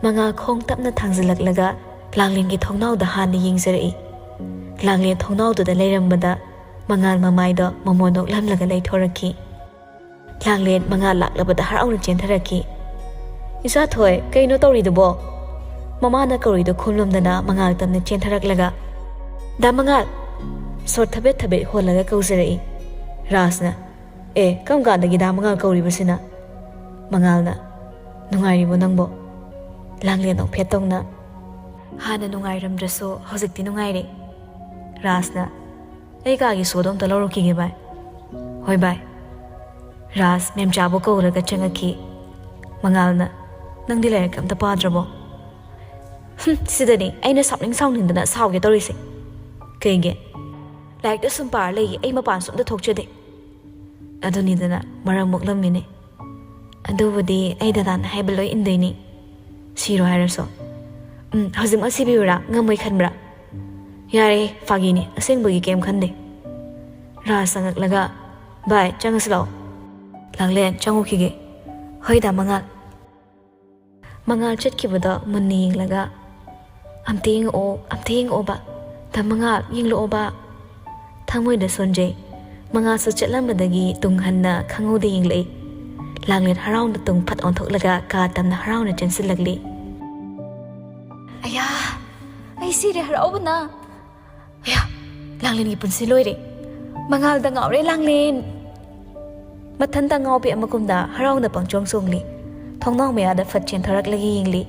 ꯃꯉꯥꯜ ꯈꯣꯡ ꯇꯞꯅ ꯊꯥꯡꯖꯤꯜꯂꯛꯂꯒ ꯂꯥꯡꯂꯦꯟꯒꯤ ꯊꯣꯡꯅꯥꯎꯗ ꯍꯥꯟꯅ ꯌꯦꯡꯖꯔꯛꯏ꯫ ꯂꯥꯡꯂꯦꯟ ꯊꯣꯡꯅꯥꯎꯗꯨꯗ ꯂꯩꯔꯝꯕꯗ ꯃꯉꯥꯜ ꯃꯃꯥꯏꯗꯣ ꯃꯃꯣꯟ ꯅꯣꯛꯂꯝꯂꯒ ꯂꯩꯊꯣꯔꯛꯈꯤ꯫ ꯂꯥꯡꯂꯦꯟ ꯃꯉꯥꯜ ꯂꯥꯛꯂꯕꯗ ꯍꯔꯥꯎꯅ ꯆꯦꯟꯊꯔꯛꯈꯤ꯫ "ꯏꯆꯥꯊꯣꯏ, ꯀꯩꯅꯣ ꯇꯧꯔꯤꯗꯨꯕꯣ?" ꯃꯃꯥꯅ ꯀꯧꯔꯤꯗꯨ ꯈꯨꯝꯂꯝꯗꯅ ꯃꯉꯥꯜ ꯇꯝꯅ ꯆꯦꯟꯊꯔꯛꯂꯒ, "ꯗꯥ ꯃꯉꯥꯜ!" ꯁꯣꯔ ꯊꯕꯦꯠ ꯊꯕꯦꯠ ꯍꯣꯜꯂꯒ ꯀꯧꯖꯔꯛꯏ꯫ ꯔꯥꯖꯅ, "ꯑꯦ, ꯀꯔꯝ ꯀꯥꯟꯗꯒꯤ ꯗꯥ ꯃꯉꯥꯜ ꯀꯧꯔꯤꯕꯁꯤꯅ?" ꯃꯉꯥꯜꯅ, "ꯅꯨꯡꯉꯥꯏꯔꯤꯕꯣ ꯅꯪꯕꯣ?" ꯂꯥꯡꯂꯦꯟ ꯅꯣꯛꯐꯦꯠ ꯇꯧꯅ, "ꯍꯥꯟꯅ ꯅꯨꯡꯉꯥꯏꯔꯝꯗ꯭ꯔꯁꯨ ꯍꯧꯖꯤꯛꯇꯤ ꯅꯨꯡꯉꯥꯏꯔꯦ"꯫ ꯔꯥꯖꯅ, "ꯑꯩ ꯀꯥꯒꯤ ꯁꯣꯗꯣ ꯑꯝꯇ ꯂꯧꯔꯨꯈꯤꯒꯦ ꯚꯥꯏ"꯫ "ꯍꯣꯏ ꯚꯥꯏ"꯫ ꯔꯥꯖ ꯃꯦꯝꯆꯥꯕꯨ ꯀꯧꯔꯒ ꯆꯪꯉꯛꯈꯤ꯫ ꯃꯉꯥꯜꯅ, "ꯅꯪꯗꯤ ꯂꯥꯏꯔꯤꯛ ꯑꯝꯇ ꯄꯥꯗ꯭ꯔꯕꯣ?" "ꯍꯨꯝ, ꯁꯤꯗꯅꯤ ꯑꯩꯅ ꯁꯥꯎꯅꯤꯡ ꯁꯥꯎꯅꯤꯡꯗꯅ ꯁꯥꯎꯒꯦ ꯇꯧꯔꯤꯁꯦ"꯫ "ꯀꯩꯒꯤ?" "ꯂꯥꯏꯔꯤꯛꯇ ꯁꯨꯝ ꯄꯥꯔ ꯂꯩꯌꯦ, ꯑꯩ ꯃꯄꯥꯟꯁꯨ ꯑꯝꯇ ꯊꯣꯛꯆꯗꯦ"꯫ "ꯑꯗꯨꯅꯤꯗꯅ, ꯃꯔꯝ ꯃꯣꯛꯂꯝꯃꯤꯅꯦ"꯫ "ꯑꯗꯨꯕꯨꯗꯤ ꯑꯩ ꯗꯗꯥꯅ ꯍꯥꯏꯕ ꯂꯣꯏ ꯏꯟꯗꯣꯏꯅꯤ"꯫ ꯁꯤꯔꯣ ꯍꯥꯏꯔꯁꯨ? ꯎꯝ, ꯍꯧꯖꯤꯛꯃꯛ ꯁꯤꯕꯤꯌꯨꯔꯥ? ꯉꯝꯃꯣꯏ ꯈꯟꯕ꯭ꯔꯥ? ꯌꯥꯔꯦ, ꯐꯥꯒꯤꯅꯤ, ꯑꯁꯦꯡꯕꯒꯤ ꯀꯩꯝ ꯈꯟꯗꯦ꯫ ꯔꯥꯖ ꯆꯪꯉꯛꯂꯒ, "ꯚꯥꯏ, ꯆꯪꯉꯁꯤ ꯂꯥꯛꯑꯣ꯫" ꯂꯥꯡꯂꯦꯟ, "ꯆꯪꯉꯨꯈꯤꯒꯦ꯫" "ꯍꯣꯏ ꯗꯥ ꯃꯉꯥꯜ꯫" ꯃꯉꯥꯜ ꯆꯠꯈꯤꯕꯗꯣ ꯃꯨꯟꯅ ꯌꯦꯡꯂꯒ, "ꯑꯝꯇ ꯌꯦꯡꯉꯛꯑꯣ, ꯑꯝꯇ ꯌꯦꯡꯉꯛꯑꯣꯕ꯫ ꯗꯥ ꯃꯉꯥꯜ, ꯌꯦꯡꯂꯛꯑꯣꯕ꯫" ꯊꯃꯣꯏꯗ ꯁꯣꯟꯖꯩ꯫ ꯃꯉꯥꯜꯁꯨ ꯆꯠꯂꯝꯕꯗꯒꯤ ꯇꯨꯡ ꯍꯟꯅ ꯈꯪꯍꯧꯗ ꯌꯦꯡꯂꯛꯏ꯫ ꯂꯥꯡꯂꯦꯟ ꯍꯔꯥꯎꯅ ꯇꯨꯡ ꯐꯠ ꯑꯣꯟꯊꯣꯛꯂꯒ ꯀꯥ ꯇꯝꯅ ꯍꯔꯥꯎꯅ ꯆꯦꯟꯁꯤꯜꯂꯛꯂꯤ꯫ "ꯑꯌꯥ, ꯑꯩ ꯁꯤꯔꯦ ꯍꯔꯥꯎꯕꯅ꯫ ꯑꯌꯥ, ꯂꯥꯡꯂꯦꯟꯒꯤ ꯄꯨꯟꯁꯤ ꯂꯣꯏꯔꯦ꯫ ꯃꯉꯥꯜꯗ ꯉꯥꯎꯔꯦ ꯂꯥꯡꯂꯦꯟ꯫" ꯃꯊꯟꯇ ꯉꯥꯎꯕꯤ ꯑꯃꯒꯨꯝꯅ ꯍꯔꯥꯎꯅ ꯄꯪꯆꯣꯡ ꯆꯣꯡꯂꯤ꯫ ꯊꯣꯡꯅꯥꯎ ꯃꯌꯥꯗ ꯐꯠ ꯆꯦꯟꯊꯣꯔꯛꯂꯒ ꯌꯦꯡꯂꯤ꯫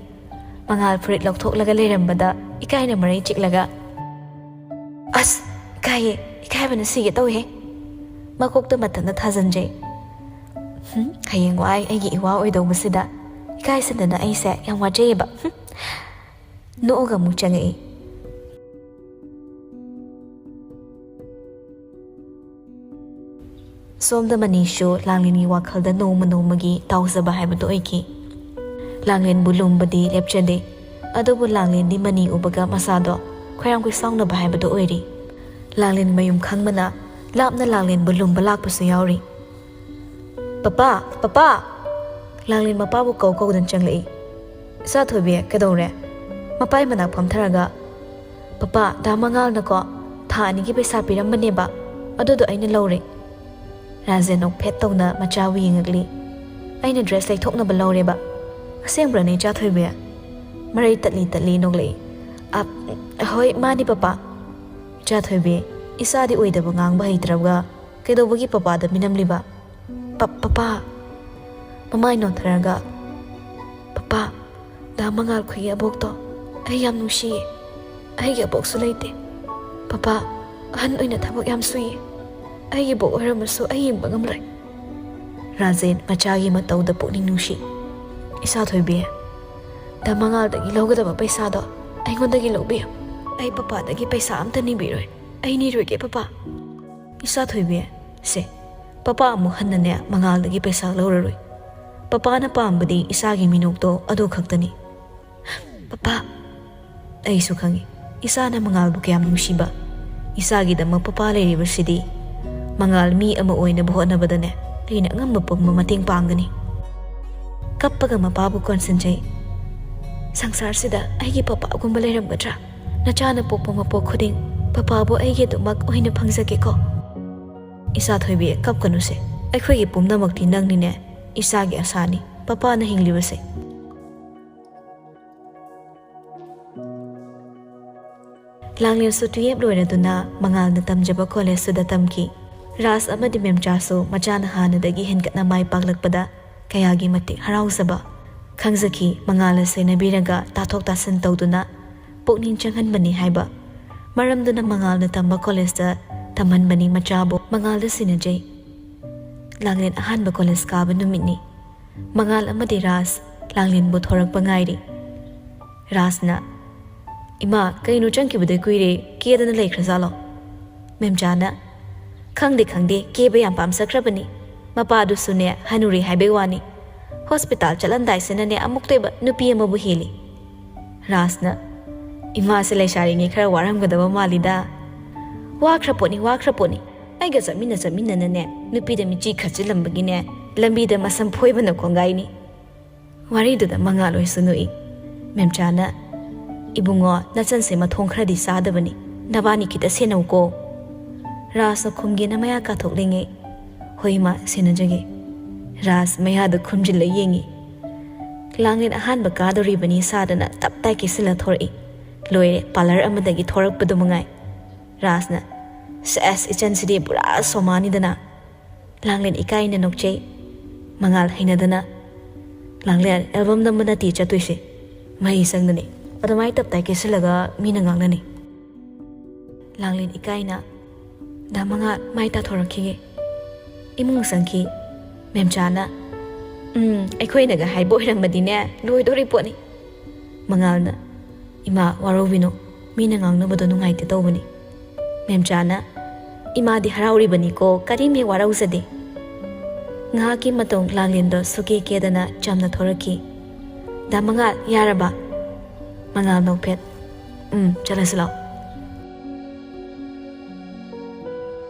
ꯃꯉꯥꯜ ꯐꯨꯔꯤꯠ ꯂꯧꯊꯣꯛꯂꯒ ꯂꯩꯔꯝꯕꯗ ꯏꯀꯥꯏꯅ ꯃꯔꯩ ꯆꯤꯛꯂꯒ, "ꯑꯁ, ꯏꯀꯥꯏꯌꯦ, ꯏꯀꯥꯏꯕꯅ ꯁꯤꯒꯦ ꯇꯧꯋꯦꯍꯦ꯫" ꯃꯀꯣꯛꯇ ꯃꯊꯟꯇ ꯊꯥꯖꯤꯟꯖꯩ꯫ "ꯍꯨꯝ, ꯍꯌꯦꯡꯋꯥꯏ ꯑꯩꯒꯤ ꯏꯋꯥ ꯑꯣꯏꯗꯧꯕꯁꯤꯗ ꯏꯀꯥꯏꯁꯤꯟꯗꯅ ꯑꯩꯁꯦ ꯌꯥꯝ ꯋꯥꯖꯩꯌꯦꯕ꯫" ꯍꯨꯝ꯫ ꯅꯣꯛꯑꯒ ꯑꯃꯨꯛ ꯆꯪꯉꯛꯏ꯫ ꯁꯣꯝꯗ ꯃꯅꯤꯁꯨ ꯂꯥꯡꯂꯦꯟꯒꯤ ꯋꯥꯈꯜꯗ ꯅꯣꯡꯃ ꯅꯣꯡꯃꯒꯤ ꯇꯥꯎꯖꯕ ꯍꯥꯏꯕꯗꯨ ꯑꯣꯏꯈꯤ꯫ ꯂꯥꯡꯂꯦꯟꯕꯨ ꯂꯨꯝꯕꯗꯤ ꯂꯦꯞꯆꯗꯦ, ꯑꯗꯨꯕꯨ ꯂꯥꯡꯂꯦꯟꯗꯤ ꯃꯅꯤ ꯎꯕꯒ ꯃꯁꯥꯗꯣ ꯈꯣꯏꯔꯥꯡ ꯈꯣꯏꯁꯥꯎꯅꯕ ꯍꯥꯏꯕꯗꯨ ꯑꯣꯏꯔꯤ꯫ ꯂꯥꯡꯂꯦꯟ ꯃꯌꯨꯝ ꯈꯪꯕꯅ ꯂꯥꯞꯅ ꯂꯥꯡꯂꯦꯟꯕꯨ ꯂꯨꯝꯕ ꯂꯥꯛꯄꯁꯨ ꯌꯥꯎꯔꯤ꯫ "Papa, papa!" ꯂꯥꯡꯂꯦꯟ ꯃꯄꯥꯕꯨ ꯀꯧ ꯀꯧꯗꯨꯅ ꯆꯪꯂꯛꯏ꯫ "ꯏꯆꯥ ꯊꯣꯏꯕꯤ, ꯀꯩꯗꯧꯔꯦ?" ꯃꯄꯥꯏ ꯃꯅꯥꯛ ꯐꯝꯊꯔꯒ, "ꯄꯄꯥ, ꯗꯥ ꯃꯉꯥꯜꯅꯀꯣ ꯊꯥ ꯑꯅꯤꯒꯤ ꯄꯩꯁꯥ ꯄꯤꯔꯝꯕꯅꯦꯕ, ꯑꯗꯨꯗꯣ ꯑꯩꯅ ꯂꯧꯔꯦ꯫" ꯔꯥꯖꯦꯟ ꯅꯣꯛꯐꯦꯠ ꯇꯧꯅ ꯃꯆꯥꯕꯨ ꯌꯦꯡꯉꯛꯂꯤ꯫ "ꯑꯩꯅ ꯗ꯭ꯔꯦꯁ ꯂꯩꯊꯣꯛꯅꯕ ꯂꯧꯔꯦꯕ꯫ ꯑꯁꯦꯡꯕ꯭ꯔꯅꯦ, ꯏꯆꯥ ꯊꯣꯏꯕꯤ?" ꯃꯔꯩ ꯇꯠꯂꯤ ꯇꯠꯂꯤ ꯅꯣꯛꯂꯛꯏ꯫ "ꯑꯞ, ꯍꯣꯏ, ꯃꯥꯅꯤ ꯄꯄꯥ꯫" "ꯏꯆꯥ ꯊꯣꯏꯕꯤ, ꯏꯆꯥꯗꯤ ꯑꯣꯏꯗꯕ ꯉꯥꯡꯕ ꯍꯩꯇ꯭ꯔꯕꯒ ꯀꯩꯗꯧꯕꯒꯤ ꯄꯄꯥꯗ ꯃꯤꯅꯝꯂꯤꯕ?" "ꯄ-, ꯄꯄꯥ!" ꯃꯃꯥꯏ ꯅꯣꯟꯊꯔꯒ, "ꯄꯄꯥ, ꯗꯥ ꯃꯉꯥꯜ ꯈꯣꯏꯒꯤ ꯑꯕꯣꯛꯇꯣ ꯑꯩ ꯌꯥꯝ ꯅꯨꯡꯁꯤꯌꯦ꯫ ꯑꯩꯒꯤ ꯑꯕꯣꯛꯁꯨ ꯂꯩꯇꯦ꯫ ꯄꯄꯥ, ꯑꯍꯟ ꯑꯣꯏꯅ ꯊꯕꯛ ꯌꯥꯝ ꯁꯨꯏꯌꯦ꯫ ꯑꯩꯒꯤ ꯕꯣꯛ ꯑꯣꯏꯔꯝꯃꯁꯨ ꯑꯩ ꯌꯦꯡꯕ ꯉꯝꯂꯣꯏ꯫" ꯔꯥꯖꯦꯟ ꯃꯆꯥꯒꯤ ꯃꯇꯧꯗ ꯄꯨꯛꯅꯤꯡ ꯅꯨꯡꯁꯤ꯫ "ꯏꯆꯥ ꯊꯣꯏꯕꯤ, ꯗꯥ ꯃꯉꯥꯜꯗꯒꯤ ꯂꯧꯒꯗꯕ ꯄꯩꯁꯥꯗꯣ ꯑꯩꯉꯣꯟꯗꯒꯤ ꯂꯧꯕꯤꯌꯨ꯫ ꯑꯩ ꯄꯄꯥꯗꯒꯤ ꯄꯩꯁꯥ ꯑꯝꯇ ꯅꯤꯕꯤꯔꯣꯏ꯫ ꯑꯩ ꯅꯤꯔꯣꯏꯒꯦ ꯄꯄꯥ꯫" "ꯏꯆꯥ ꯊꯣꯏꯕꯤ, ꯁꯦ, ꯄꯄꯥ ꯑꯃꯨꯛ ꯍꯟꯅꯅꯦ ꯃꯉꯥꯜꯗꯒꯤ ꯄꯩꯁꯥ ꯂꯧꯔꯔꯣꯏ꯫ ꯄꯄꯥꯅ ꯄꯥꯝꯕꯗꯤ ꯏꯆꯥꯒꯤ ꯃꯤꯅꯣꯛꯇꯣ ꯑꯗꯨ ꯈꯛꯇꯅꯤ꯫ "ꯄꯄꯥ!" ꯑꯩꯁꯨ ꯈꯪꯏ, ꯏꯆꯥꯅ ꯃꯉꯥꯜꯕꯨ ꯀꯌꯥꯝ ꯅꯨꯡꯁꯤꯕ꯫ ꯏꯆꯥꯒꯤꯗꯃꯛ ꯄꯄꯥ ꯂꯩꯔꯤꯕꯁꯤꯗꯤ ꯃꯉꯥꯜ ꯃꯤ ꯑꯃ ꯑꯣꯏꯅꯕ ꯍꯣꯠꯅꯕꯗꯅꯦ ꯑꯩꯅ ꯑꯉꯝꯕ ꯄꯨꯝꯕ ꯃꯇꯦꯡ ꯄꯥꯡꯒꯅꯤ꯫ ꯀꯞꯄꯒ ꯃꯄꯥꯕꯨ ꯀꯣꯟꯁꯤꯟꯖꯩ꯫ "ꯁꯪꯁꯥꯔꯁꯤꯗ ꯑꯩꯒꯤ ꯄꯄꯥꯒꯨꯝꯕ ꯂꯩꯔꯝꯒꯗ꯭ꯔꯥ? ꯅꯆꯥꯅ ꯄꯣꯛꯄ ꯃꯄꯣꯛ ꯈꯨꯗꯤꯡ ꯄꯄꯥꯕꯨ ꯑꯩꯒꯤ ꯑꯗꯨꯃꯛ ꯑꯣꯏꯅ ꯐꯪꯖꯒꯦꯀꯣ꯫" "ꯏꯆꯥ ꯊꯣꯏꯕꯤ, ꯀꯞꯀꯅꯨꯁꯦ꯫ ꯑꯩꯈꯣꯏꯒꯤ ꯄꯨꯝꯅꯃꯛꯇꯤ ꯅꯪꯅꯤꯅꯦ꯫ ꯏꯆꯥꯒꯤ ꯑꯁꯥꯅꯤ ꯄꯄꯥꯅ ꯍꯤꯡꯂꯤꯕꯁꯦ꯫" ꯂꯥꯡꯂꯦꯟꯁꯨ ꯇꯨꯌꯦꯞ ꯂꯣꯏꯔꯗꯨꯅ ꯃꯉꯥꯜꯅ ꯇꯝꯖꯕ ꯀꯣꯂꯦꯖꯇꯨꯗ ꯇꯝꯈꯤ꯫ ꯔꯥꯖ ꯑꯃꯗꯤ ꯃꯦꯝꯆꯥꯁꯨ ꯃꯆꯥꯅ ꯍꯥꯟꯅꯗꯒꯤ ꯍꯦꯟꯒꯠꯅ ꯃꯥꯏ ꯄꯥꯛꯂꯛꯄꯗ ꯀꯌꯥꯒꯤ ꯃꯇꯤꯛ ꯍꯔꯥꯎꯖꯕ ꯈꯪꯖꯈꯤ꯫ ꯃꯉꯥꯜ ꯑꯁꯤ ꯁꯦꯟꯅꯕꯤꯔꯒ ꯇꯥꯊꯣꯛ ꯇꯥꯁꯤꯟ ꯇꯧꯗꯨꯅ ꯄꯨꯛꯅꯤꯡ ꯆꯪꯍꯟꯕꯅꯤ ꯍꯥꯏꯕ ꯃꯔꯝꯗꯨꯅ ꯃꯉꯥꯜꯅ ꯇꯝꯕ ꯀꯣꯂꯦꯖꯇ ꯇꯝꯍꯟꯕꯅꯤ꯫ ꯃꯆꯥꯕꯨ ꯃꯉꯥꯜꯗ ꯁꯤꯟꯅꯖꯩ꯫ ꯂꯥꯡꯂꯦꯟ ꯑꯍꯥꯟꯕ ꯀꯣꯂꯦꯖ ꯀꯥꯕ ꯅꯨꯃꯤꯠꯅꯤ꯫ ꯃꯉꯥꯜ ꯑꯃꯗꯤ ꯔꯥꯖ ꯂꯥꯡꯂꯦꯟꯕꯨ ꯊꯣꯔꯛꯄ ꯉꯥꯏꯔꯤ꯫ ꯔꯥꯖꯅ, "ꯏꯃꯥ, ꯀꯩꯅꯣ ꯆꯪꯈꯤꯕꯗꯩ ꯀꯨꯏꯔꯦ, ꯀꯦꯗꯅ ꯂꯩꯈ꯭ꯔꯖꯥꯠꯂꯣ?" ꯃꯦꯝꯆꯥꯅ, "ꯈꯪꯗꯦ, ꯈꯪꯗꯦ, ꯀꯦꯕ ꯌꯥꯝ ꯄꯥꯝꯖꯈ꯭ꯔꯕꯅꯤ꯫ ꯃꯄꯥꯗꯨꯁꯨꯅꯦ ꯍꯅꯨꯔꯦ ꯍꯥꯏꯕꯩ ꯋꯥꯅꯤ꯫ ꯍꯣꯁꯄꯤꯇꯥꯜ ꯆꯠꯂꯝꯗꯥꯏꯁꯤꯅꯅꯦ ꯑꯃꯨꯛꯇꯣꯏꯕ ꯅꯨꯄꯤ ꯑꯃꯕꯨ ꯍꯦꯜꯂꯤ꯫" ꯔꯥꯖꯅ, "ꯏꯃꯥꯁꯦ ꯂꯩꯁꯥꯔꯤꯉꯩ ꯈꯔ ꯋꯥꯔꯝꯒꯗꯕ ꯃꯥꯜꯂꯤꯗ꯫ ꯋꯥꯈ꯭ꯔ ꯄꯣꯠꯅꯤ, ꯋꯥꯈ꯭ꯔ ꯄꯣꯠꯅꯤ꯫ ꯑꯩꯒ ꯆꯠꯃꯤꯟꯅ ꯆꯠꯃꯤꯟꯅꯅꯅꯦ ꯅꯨꯄꯤꯗ ꯃꯤꯠꯆꯤ ꯈꯠꯆꯤꯜꯂꯝꯕꯒꯤꯅꯦ ꯂꯝꯕꯤꯗ ꯃꯁꯝ ꯐꯣꯏꯕꯅ ꯀꯣꯡꯒꯥꯏꯅꯤ꯫" ꯋꯥꯔꯤꯗꯨꯗ ꯃꯉꯥꯜ ꯑꯣꯏꯁꯨ ꯅꯣꯛꯏ꯫ ꯃꯦꯝꯆꯥꯅ, "ꯏꯕꯨꯡꯉꯣ, ꯅꯆꯟꯁꯦ ꯃꯊꯣꯡ ꯈꯔꯗꯤ ꯆꯥꯗꯕꯅꯤ꯫ ꯅꯕꯥꯅꯤ ꯈꯤꯇ ꯁꯦꯟꯅꯧꯀꯣ꯫" ꯔꯥꯖꯅ ꯈꯨꯝꯒꯦꯅ ꯃꯌꯥ ꯀꯥꯊꯣꯛꯂꯤꯉꯩ, "ꯍꯣꯏ ꯏꯃꯥ, ꯁꯦꯟꯅꯖꯒꯦ꯫" ꯔꯥꯖ ꯃꯌꯥꯗ ꯈꯨꯝꯖꯤꯜꯂ ꯌꯦꯡꯉꯤ꯫ ꯂꯥꯡꯂꯦꯟ ꯑꯍꯥꯟꯕ ꯀꯥꯗꯧꯔꯤꯕꯅꯤ ꯁꯥꯗꯅ ꯇꯞ ꯇꯥꯏ ꯀꯦꯁꯤꯜꯂ ꯊꯣꯔꯛꯏ꯫ ꯂꯣꯏꯔꯦ, ꯄꯥꯔꯂꯔ ꯑꯃꯗꯒꯤ ꯊꯣꯔꯛꯄꯗꯨ ꯃꯉꯥꯏ꯫ ꯔꯥꯖꯅ, "ꯁꯦꯁ, ꯏꯆꯟꯁꯤꯗꯤ ꯄꯨꯔꯥ ꯁꯣꯃꯥꯅꯤꯗꯅ꯫" ꯂꯥꯡꯂꯦꯟ ꯏꯀꯥꯏꯅ ꯅꯣꯛꯆꯩ꯫ ꯃꯉꯥꯜ ꯍꯩꯅꯗꯅ, "ꯂꯥꯡꯂꯦꯟ, ꯑꯦꯜꯕꯝ ꯅꯝꯕ ꯅꯠꯇꯦ ꯆꯠꯇꯣꯏꯁꯦ, ꯃꯍꯩ ꯆꯪꯗꯅꯤ꯫ ꯑꯗꯨꯃꯥꯏ ꯇꯞ ꯇꯥꯏ ꯀꯦꯁꯤꯜꯂꯒ ꯃꯤꯅ ꯉꯥꯡꯅꯅꯤ꯫" ꯂꯥꯡꯂꯦꯟ ꯏꯀꯥꯏꯅ, "ꯗꯥ ꯃꯉꯥꯜ, ꯃꯥꯏ ꯇꯥꯊꯣꯔꯛꯈꯤꯒꯦ꯫" ꯏꯃꯨꯡ ꯆꯪꯈꯤ꯫ ꯃꯦꯝꯆꯥꯅ, "ꯎꯝ, ꯑꯩꯈꯣꯏꯅꯒ ꯍꯥꯏꯕ ꯑꯣꯏꯔꯝꯃꯗꯤꯅꯦ, ꯂꯣꯏꯗꯣꯔꯤ ꯄꯣꯠꯅꯤ꯫" ꯃꯉꯥꯜꯅ, "ꯏꯃꯥ, ꯋꯥꯔꯧꯕꯤꯅꯨ, ꯃꯤꯅ ꯉꯥꯡꯅꯕꯗꯣ ꯅꯨꯡꯉꯥꯏꯇꯦ ꯇꯧꯕꯅꯤ꯫" ꯃꯦꯝꯆꯥꯅ, "ꯏꯃꯥꯗꯤ ꯍꯔꯥꯎꯔꯤꯕꯅꯤꯀꯣ, ꯀꯔꯤꯝ ꯍꯦꯛ ꯋꯥꯔꯧꯖꯗꯦ꯫" ꯉꯥꯏꯍꯥꯛꯀꯤ ꯃꯇꯨꯡ ꯂꯥꯡꯂꯦꯟꯗꯣ ꯁꯨꯀꯦ ꯀꯦꯗꯅ ꯆꯝꯅ ꯊꯣꯔꯛꯈꯤ꯫ "ꯗꯥ ꯃꯉꯥꯜ, ꯌꯥꯔꯕ?" ꯃꯉꯥꯜ ꯅꯣꯛꯐꯦꯠ꯫ "ꯎꯝ, ꯆꯠꯂꯁꯤ ꯂꯥꯛꯑꯣ꯫"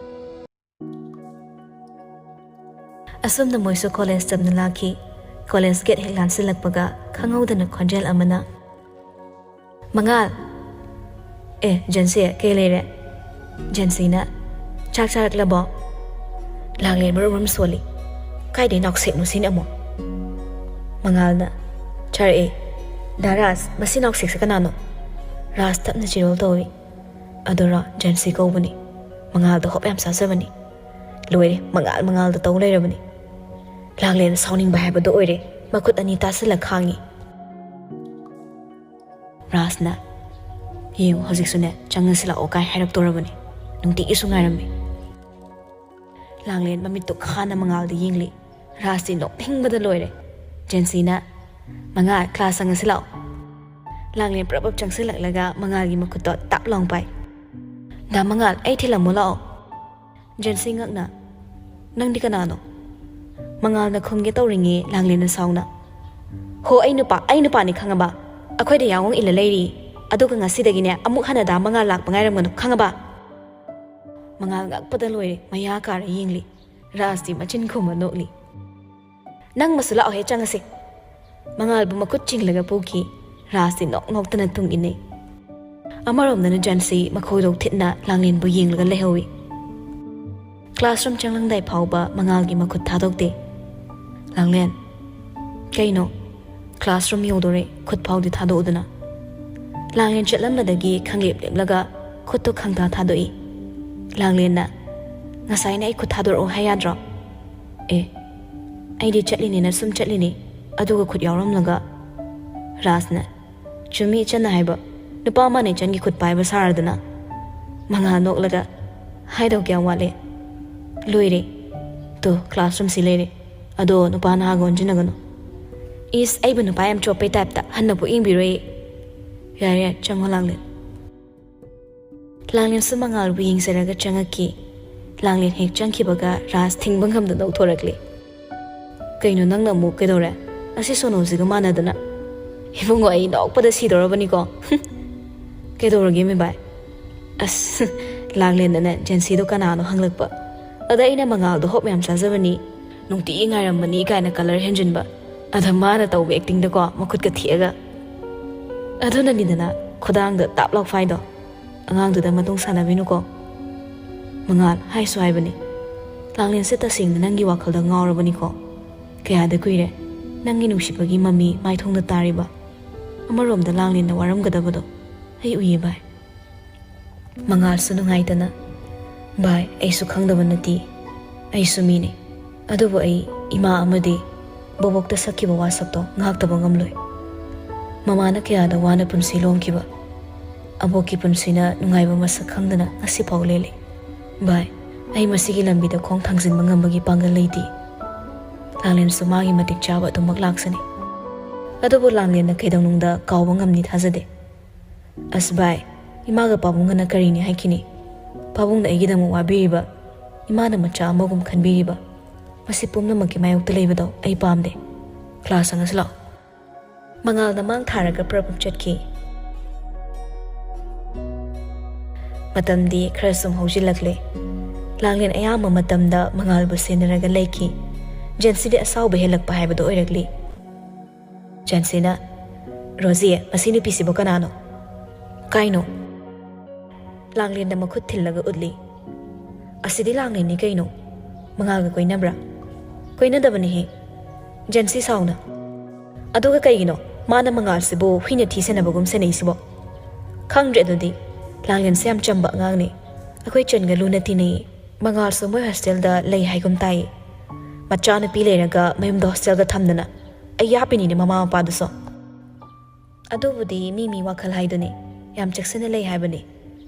ꯑꯁꯨꯝꯅ ꯃꯣꯏꯁꯨ ꯀꯣꯂꯦꯖ ꯇꯝꯅ ꯂꯥꯛꯈꯤ꯫ ꯀꯣꯂꯦꯖ ꯒꯦꯠ ꯍꯦꯛ ꯂꯥꯟꯁꯤꯜꯂꯛꯄꯒ ꯈꯪꯍꯧꯗꯅ ꯈꯣꯟꯖꯦꯜ ꯑꯃꯅ, "ꯃꯉꯥꯜ!" "ꯑꯦ, ꯖꯦꯟꯁꯤ, ꯀꯩ ꯂꯩꯔꯦ?" ꯖꯦꯟꯁꯤꯅ, "ꯆꯥꯛ ꯆꯥꯔꯛꯂꯕꯣ?" ꯂꯥꯡꯂꯦꯟ ꯃꯔꯨꯝ ꯃꯔꯨꯝ ꯁꯣꯜꯂꯤ꯫ "ꯀꯥꯏꯗꯩ ꯅꯥꯎꯁꯦꯛꯅꯣ ꯁꯤꯅ ꯑꯃꯨꯛ?" ꯃꯉꯥꯜꯅ, "ꯆꯥꯔꯛꯑꯦ꯫ ꯗꯥ ꯔꯥꯖ, ꯃꯁꯤ ꯅꯥꯎꯁꯦꯛꯁꯦ ꯀꯅꯥꯅꯣ?" ꯔꯥꯖ ꯇꯞꯅ ꯆꯤꯔꯣꯜ ꯇꯧꯏ꯫ "ꯑꯗꯨꯔꯣ, ꯖꯦꯟꯁꯤ ꯀꯧꯕꯅꯤ꯫ ꯃꯉꯥꯜꯗ ꯍꯣꯞ ꯌꯥꯝ ꯆꯥꯖꯕꯅꯤ꯫ ꯂꯣꯏꯔꯦ, ꯃꯉꯥꯜ, ꯃꯉꯥꯜꯗ ꯇꯧ ꯂꯩꯔꯕꯅꯤ꯫" ꯂꯥꯡꯂꯦꯟ ꯁꯥꯎꯅꯤꯡꯕ ꯍꯥꯏꯕꯗꯣ ꯑꯣꯏꯔꯦ꯫ ꯃꯈꯨꯠ ꯑꯅꯤ ꯇꯥꯁꯤꯜꯂ ꯈꯥꯡꯉꯤ꯫ ꯔꯥꯖꯅ, "ꯌꯦꯡꯉꯨ, ꯍꯧꯖꯤꯛꯁꯨꯅꯦ, 'ꯆꯪꯉꯁꯤ ꯂꯥꯛꯑꯣ' ꯀꯥꯏ ꯍꯥꯏꯔꯛꯇꯣꯔꯕꯅꯤ꯫ ꯅꯨꯡꯇꯤꯒꯤꯁꯨ ꯉꯥꯏꯔꯝꯃꯤ꯫" ꯂꯥꯡꯂꯦꯟ ꯃꯃꯤꯠꯇꯨ ꯈꯥꯅ ꯃꯉꯥꯜꯗ ꯌꯦꯡꯂꯤ꯫ ꯔꯥꯖꯇꯤ ꯅꯣꯛꯅꯤꯡꯕꯗ ꯂꯣꯏꯔꯦ꯫ ꯖꯦꯟꯁꯤꯅ, "ꯃꯉꯥꯜ, ꯀ꯭ꯂꯥꯁ ꯆꯪꯉꯁꯤ ꯂꯥꯛꯑꯣ꯫" ꯂꯥꯡꯂꯦꯟ ꯄ꯭ꯔꯞ ꯄ꯭ꯔꯞ ꯆꯪꯁꯤꯜꯂꯛꯂꯒ ꯃꯉꯥꯜꯒꯤ ꯃꯈꯨꯠꯇꯣ ꯇꯥꯞ ꯂꯥꯎ ꯄꯥꯏ꯫ "ꯗꯥ ꯃꯉꯥꯜ, ꯑꯩ ꯊꯤꯜꯂꯝꯃꯣ ꯂꯥꯛꯑꯣ꯫" ꯖꯦꯟꯁꯤ ꯉꯛꯅ, "ꯅꯪꯗꯤ ꯀꯅꯥꯅꯣ?" ꯃꯉꯥꯜꯅ ꯈꯨꯝꯒꯦ ꯇꯧꯔꯤꯉꯩ ꯂꯥꯡꯂꯦꯟꯅ ꯁꯥꯎꯅ, "ꯍꯣ, ꯑꯩ ꯅꯨꯄꯥ, ꯑꯩ ꯅꯨꯄꯥꯅꯤ, ꯈꯪꯉꯕ? ꯑꯩꯈꯣꯏꯗ ꯌꯥꯑꯣꯡ ꯏꯜꯂ ꯂꯩꯔꯤ꯫ ꯑꯗꯨꯒ ꯉꯁꯤꯗꯒꯤꯅꯦ, ꯑꯃꯨꯛ ꯍꯟꯅ ꯗꯥ ꯃꯉꯥꯜ ꯂꯥꯛꯄ ꯉꯥꯏꯔꯝꯒꯅꯨ, ꯈꯪꯉꯕ?" ꯃꯉꯥꯜ ꯉꯛꯄꯗ ꯂꯣꯏꯔꯦ, ꯃꯌꯥ ꯀꯥꯔ ꯌꯦꯡꯂꯤ꯫ ꯔꯥꯖꯇꯤ ꯃꯆꯤꯟ ꯈꯨꯝꯃ ꯅꯣꯛꯂꯤ꯫ "ꯅꯪ ꯃꯁꯨ ꯂꯥꯛꯑꯣꯍꯦ, ꯆꯪꯉꯁꯤ꯫" ꯃꯉꯥꯜꯕꯨ ꯃꯈꯨꯠ ꯆꯤꯡꯂꯒ ꯄꯨꯈꯤ꯫ ꯔꯥꯖꯇꯤ ꯅꯣꯛ ꯅꯣꯛꯇꯅ ꯇꯨꯡ ꯏꯟꯅꯩ꯫ ꯑꯃꯔꯣꯝꯗꯅ ꯖꯥꯟꯁꯤ ꯃꯈꯣꯏꯗꯣ ꯊꯤꯠꯅ ꯂꯥꯡꯂꯦꯟꯕꯨ ꯌꯦꯡꯂꯒ ꯂꯩꯍꯧꯏ꯫ ꯀ꯭ꯂꯥꯁꯔꯨꯝ ꯆꯪꯂꯝꯗꯥꯏ ꯐꯥꯎꯕ ꯃꯉꯥꯜꯒꯤ ꯃꯈꯨꯠ ꯊꯥꯗꯣꯛꯇꯦ꯫ "ꯂꯥꯡꯂꯦꯟ, ꯀꯩꯅꯣ? ꯀ꯭ꯂꯥꯁꯔꯨꯝ ꯌꯧꯗꯣꯔꯦ, ꯈꯨꯠ ꯐꯥꯎꯗꯤ ꯊꯥꯗꯣꯛꯎꯗꯅ꯫" ꯂꯥꯡꯂꯦꯟ ꯆꯠꯂꯝꯕꯗꯒꯤ ꯈꯪꯂꯦꯞ ꯂꯦꯞꯂꯒ ꯈꯨꯠꯇꯨ ꯈꯪꯊꯥ ꯊꯥꯗꯣꯛꯏ꯫ ꯂꯥꯡꯂꯦꯟꯅ, "ꯉꯁꯥꯏꯅ ꯑꯩ ꯈꯨꯠ ꯊꯥꯗꯣꯔꯛꯑꯣ ꯍꯥꯏ ꯌꯥꯗ꯭ꯔꯣ?" "ꯑꯦ, ꯑꯩꯗꯤ ꯆꯠꯂꯤꯅꯦꯅ ꯁꯨꯝ ꯆꯠꯂꯤꯅꯦ, ꯑꯗꯨꯒ ꯈꯨꯠ ꯌꯥꯎꯔꯝꯂꯒ꯫" ꯔꯥꯖꯅ, "ꯆꯨꯝꯃꯤ ꯏꯆꯟꯅ ꯍꯥꯏꯕ, ꯅꯨꯄꯥ ꯑꯃꯅ ꯏꯆꯟꯒꯤ ꯈꯨꯠ ꯄꯥꯏꯕ ꯁꯥꯔꯗꯅ꯫" ꯃꯉꯥꯜ ꯅꯣꯛꯂꯒ, "ꯍꯥꯏꯗꯧ ꯀꯌꯥꯝ ꯋꯥꯠꯂꯤ? ꯂꯣꯏꯔꯦ꯫ ꯇꯣ, ꯀ꯭ꯂꯥꯁꯔꯨꯝꯁꯤ ꯂꯩꯔꯦ꯫ ꯑꯗꯣ ꯅꯨꯄꯥ ꯅꯍꯥꯒ ꯑꯣꯟꯁꯤꯟꯅꯒꯅꯨ꯫" "ꯏꯁ, ꯑꯩꯕꯨ ꯅꯨꯄꯥ ꯌꯥꯝ ꯆꯣꯞꯄꯩ ꯇꯥꯏꯞꯇ ꯍꯟꯅ ꯄꯣꯛ ꯌꯦꯡꯕꯤꯔꯣꯏꯌꯦ꯫" "ꯌꯥꯔꯦ, ꯌꯥꯔꯦ, ꯆꯪꯉꯣ ꯂꯥꯡꯂꯦꯟ꯫" ꯂꯥꯡꯂꯦꯟꯁꯨ ꯃꯉꯥꯜꯕꯨ ꯌꯦꯡꯖꯔꯒ ꯆꯪꯉꯛꯈꯤ꯫ ꯂꯥꯡꯂꯦꯟ ꯍꯦꯛ ꯆꯪꯈꯤꯕꯒ ꯔꯥꯖ ꯊꯤꯡꯕ ꯉꯝꯗꯅ ꯅꯣꯛꯊꯣꯔꯛꯂꯦ꯫ "ꯀꯩꯅꯣ, ꯅꯪꯅ ꯑꯃꯨꯛ ꯀꯩꯗꯧꯔꯦ? ꯑꯁꯤ ꯁꯣꯅꯣꯁꯤꯒ ꯃꯥꯟꯅꯗꯅ?" ꯏꯕꯨꯡꯉꯣ, ꯑꯩ ꯅꯣꯛꯄꯗ ꯁꯤꯗꯧꯔꯕꯅꯤꯀꯣ꯫ ꯀꯩꯗꯧꯔꯒꯦ ꯃꯤꯕꯥꯏ? ꯑꯁ, ꯂꯥꯡꯂꯦꯟꯗꯅꯦ ꯖꯦꯟꯁꯤꯗꯣ ꯀꯅꯥꯅꯣ ꯍꯪꯂꯛꯄ꯫ ꯑꯗ ꯑꯩꯅ ꯃꯉꯥꯜꯗꯣ ꯍꯣꯞ ꯌꯥꯝ ꯆꯥꯖꯕꯅꯤ, ꯅꯨꯡꯇꯤꯒꯤ ꯉꯥꯏꯔꯝꯕꯅꯤ ꯀꯥꯏꯅ ꯀꯂꯔ ꯍꯦꯟꯖꯤꯟꯕ꯫ ꯑꯗ ꯃꯥꯅ ꯇꯧꯕ ꯑꯦꯛꯇꯤꯡꯗꯀꯣ, ꯃꯈꯨꯠꯀ ꯊꯦꯛꯑꯒ꯫ ꯑꯗꯨꯅꯅꯤꯗꯅ ꯈꯨꯗꯥꯡꯗ ꯇꯥꯞ ꯂꯥꯎ ꯐꯥꯏꯗꯣ꯫ ꯑꯉꯥꯡꯗꯨꯗ ꯃꯇꯨꯡ ꯁꯥꯟꯅꯕꯤꯅꯨꯀꯣ꯫ ꯃꯉꯥꯜ, ꯍꯥꯏꯁꯨ ꯍꯥꯏꯕꯅꯤ, ꯂꯥꯡꯂꯦꯟꯁꯦ ꯇꯁꯦꯡꯅ ꯅꯪꯒꯤ ꯋꯥꯈꯜꯗ ꯉꯥꯎꯔꯕꯅꯤꯀꯣ꯫ ꯀꯌꯥꯗ ꯀꯨꯏꯔꯦ ꯅꯪꯒꯤ ꯅꯨꯡꯁꯤꯕꯒꯤ ꯃꯃꯤ ꯃꯥꯏꯊꯣꯡꯗ ꯇꯥꯔꯤꯕ꯫ ꯑꯃꯔꯣꯝꯗ ꯂꯥꯡꯂꯦꯟꯅ ꯋꯥꯔꯝꯒꯗꯕꯗꯣ ꯑꯩ ꯎꯏꯌꯦ ꯚꯥꯏ꯫ ꯃꯉꯥꯜꯁꯨ ꯅꯨꯡꯉꯥꯏꯇꯅ, "ꯚꯥꯏ, ꯑꯩꯁꯨ ꯈꯪꯗꯕ ꯅꯠꯇꯦ, ꯑꯩꯁꯨ ꯃꯤꯅꯤ꯫ ꯑꯗꯨꯕꯨ ꯑꯩ ꯏꯃꯥ ꯑꯃꯗꯤ ꯕꯣꯕꯣꯛꯇ ꯁꯛꯈꯤꯕ ꯋꯥꯁꯛꯇꯣ ꯉꯥꯛꯇꯕ ꯉꯝꯂꯣꯏ꯫ ꯃꯃꯥꯅ ꯀꯌꯥꯗ ꯋꯥꯅ ꯄꯨꯟꯁꯤ ꯂꯣꯝꯈꯤꯕ, ꯑꯕꯣꯛꯀꯤ ꯄꯨꯟꯁꯤꯅ ꯅꯨꯡꯉꯥꯏꯕ ꯃꯁꯛ ꯈꯪꯗꯅ ꯉꯁꯤꯐꯥꯎ ꯂꯦꯜꯂꯤ꯫ ꯚꯥꯏ, ꯑꯩ ꯃꯁꯤꯒꯤ ꯂꯝꯕꯤꯗ ꯈꯣꯡ ꯊꯥꯡꯖꯤꯟꯕ ꯉꯝꯕꯒꯤ ꯄꯥꯡꯒꯜ ꯂꯩꯇꯦ꯫ ꯂꯥꯡꯂꯦꯟꯁꯨ ꯃꯥꯒꯤ ꯃꯇꯤꯛ ꯆꯥꯕ ꯑꯗꯨꯃꯛ ꯂꯥꯛꯆꯅꯤ꯫" ꯑꯗꯨꯕꯨ ꯂꯥꯡꯂꯦꯟꯅ ꯀꯩꯗꯧꯅꯨꯡꯗ ꯀꯥꯎꯕ ꯉꯝꯅꯤ ꯊꯥꯖꯗꯦ꯫ "ꯑꯁ ꯚꯥꯏ, ꯏꯃꯥꯒ ꯄꯥꯕꯨꯡꯒꯅ ꯀꯔꯤꯅꯤ ꯍꯥꯏꯈꯤꯅꯤ? ꯄꯥꯕꯨꯡꯅ ꯑꯩꯒꯤꯗꯃꯛ ꯋꯥꯕꯤꯔꯤꯕ, ꯏꯃꯥꯅ ꯃꯆꯥ ꯑꯃꯒꯨꯝ ꯈꯟꯕꯤꯔꯤꯕ, ꯃꯁꯤ ꯄꯨꯝꯅꯃꯛꯀꯤ ꯃꯥꯌꯣꯛꯇ ꯂꯩꯕꯗꯣ ꯑꯩ ꯄꯥꯝꯗꯦ꯫ ꯀ꯭ꯂꯥꯁ ꯆꯪꯉꯁꯤ ꯂꯥꯛꯑꯣ꯫" ꯃꯉꯥꯜꯅ ꯃꯥꯡ ꯊꯥꯔꯒ ꯄ꯭ꯔꯞ ꯄ꯭ꯔꯞ ꯆꯠꯈꯤ꯫ ꯃꯇꯝꯗꯤ ꯈꯔ ꯁꯨꯝ ꯍꯧꯖꯤꯜꯂꯛꯂꯦ꯫ ꯂꯥꯡꯂꯦꯟ ꯑꯌꯥꯝꯕ ꯃꯇꯝꯗ ꯃꯉꯥꯜꯕꯨ ꯁꯦꯟꯅꯔꯒ ꯂꯩꯈꯤ꯫ ꯖꯦꯟꯁꯤꯗꯤ ꯑꯁꯥꯎꯕ ꯍꯦꯜꯂꯛꯄ ꯍꯥꯏꯕꯗꯨ ꯑꯣꯏꯔꯛꯂꯤ꯫ ꯖꯦꯟꯁꯤꯅ, "ꯔꯣꯖꯤ, ꯃꯁꯤ ꯅꯨꯄꯤꯁꯤꯕꯨ ꯀꯅꯥꯅꯣ? ꯀꯥꯏꯅꯣ?" ꯂꯥꯡꯂꯦꯟꯗ ꯃꯈꯨꯠ ꯊꯤꯜꯂꯒ ꯎꯠꯂꯤ꯫ "ꯑꯁꯤꯗꯤ ꯂꯥꯡꯂꯦꯟꯅꯤ ꯀꯩꯅꯣ꯫ ꯃꯉꯥꯜꯒ ꯀꯣꯏꯅꯕ꯭ꯔꯥ?" "ꯀꯣꯏꯅꯗꯕꯅꯤꯍꯦ꯫" ꯖꯦꯟꯁꯤ ꯁꯥꯎꯅ, "ꯑꯗꯨꯒ ꯀꯩꯒꯤꯅꯣ ꯃꯥꯅ ꯃꯉꯥꯜꯁꯤꯕꯨ ꯍꯨꯏꯅ ꯊꯤ ꯁꯦꯟꯅꯕꯒꯨꯝ ꯁꯦꯟꯅꯩꯁꯤꯕꯣ?" "ꯈꯪꯗ꯭ꯔꯦ ꯑꯗꯨꯗꯤ꯫ ꯂꯥꯡꯂꯦꯟꯁꯦ ꯌꯥꯝ ꯆꯝꯕ ꯑꯉꯥꯡꯅꯤ꯫ ꯑꯩꯈꯣꯏ ꯆꯟꯒ ꯂꯨꯅ ꯇꯤꯟꯅꯩ꯫ ꯃꯉꯥꯜꯁꯨ ꯃꯣꯏ ꯍꯣꯁꯇꯦꯜꯗ ꯂꯩ ꯍꯥꯏꯒꯨꯝ ꯇꯥꯏ꯫ ꯃꯆꯥꯅꯨꯄꯤ ꯂꯩꯔꯒ ꯃꯌꯨꯝꯗ ꯍꯣꯁꯇꯦꯜꯒ ꯊꯝꯗꯅ꯫ ꯑꯩ ꯌꯥꯞꯄꯤꯅꯤꯅꯦ ꯃꯃꯥ ꯃꯄꯥꯗꯨꯁꯨ꯫" "ꯑꯗꯨꯕꯨꯗꯤ ꯃꯤ ꯃꯤ ꯋꯥꯈꯜ ꯍꯥꯏꯗꯨꯅꯤ꯫ ꯌꯥꯝ ꯆꯦꯛꯁꯤꯟꯅ ꯂꯩ ꯍꯥꯏꯕꯅꯤ꯫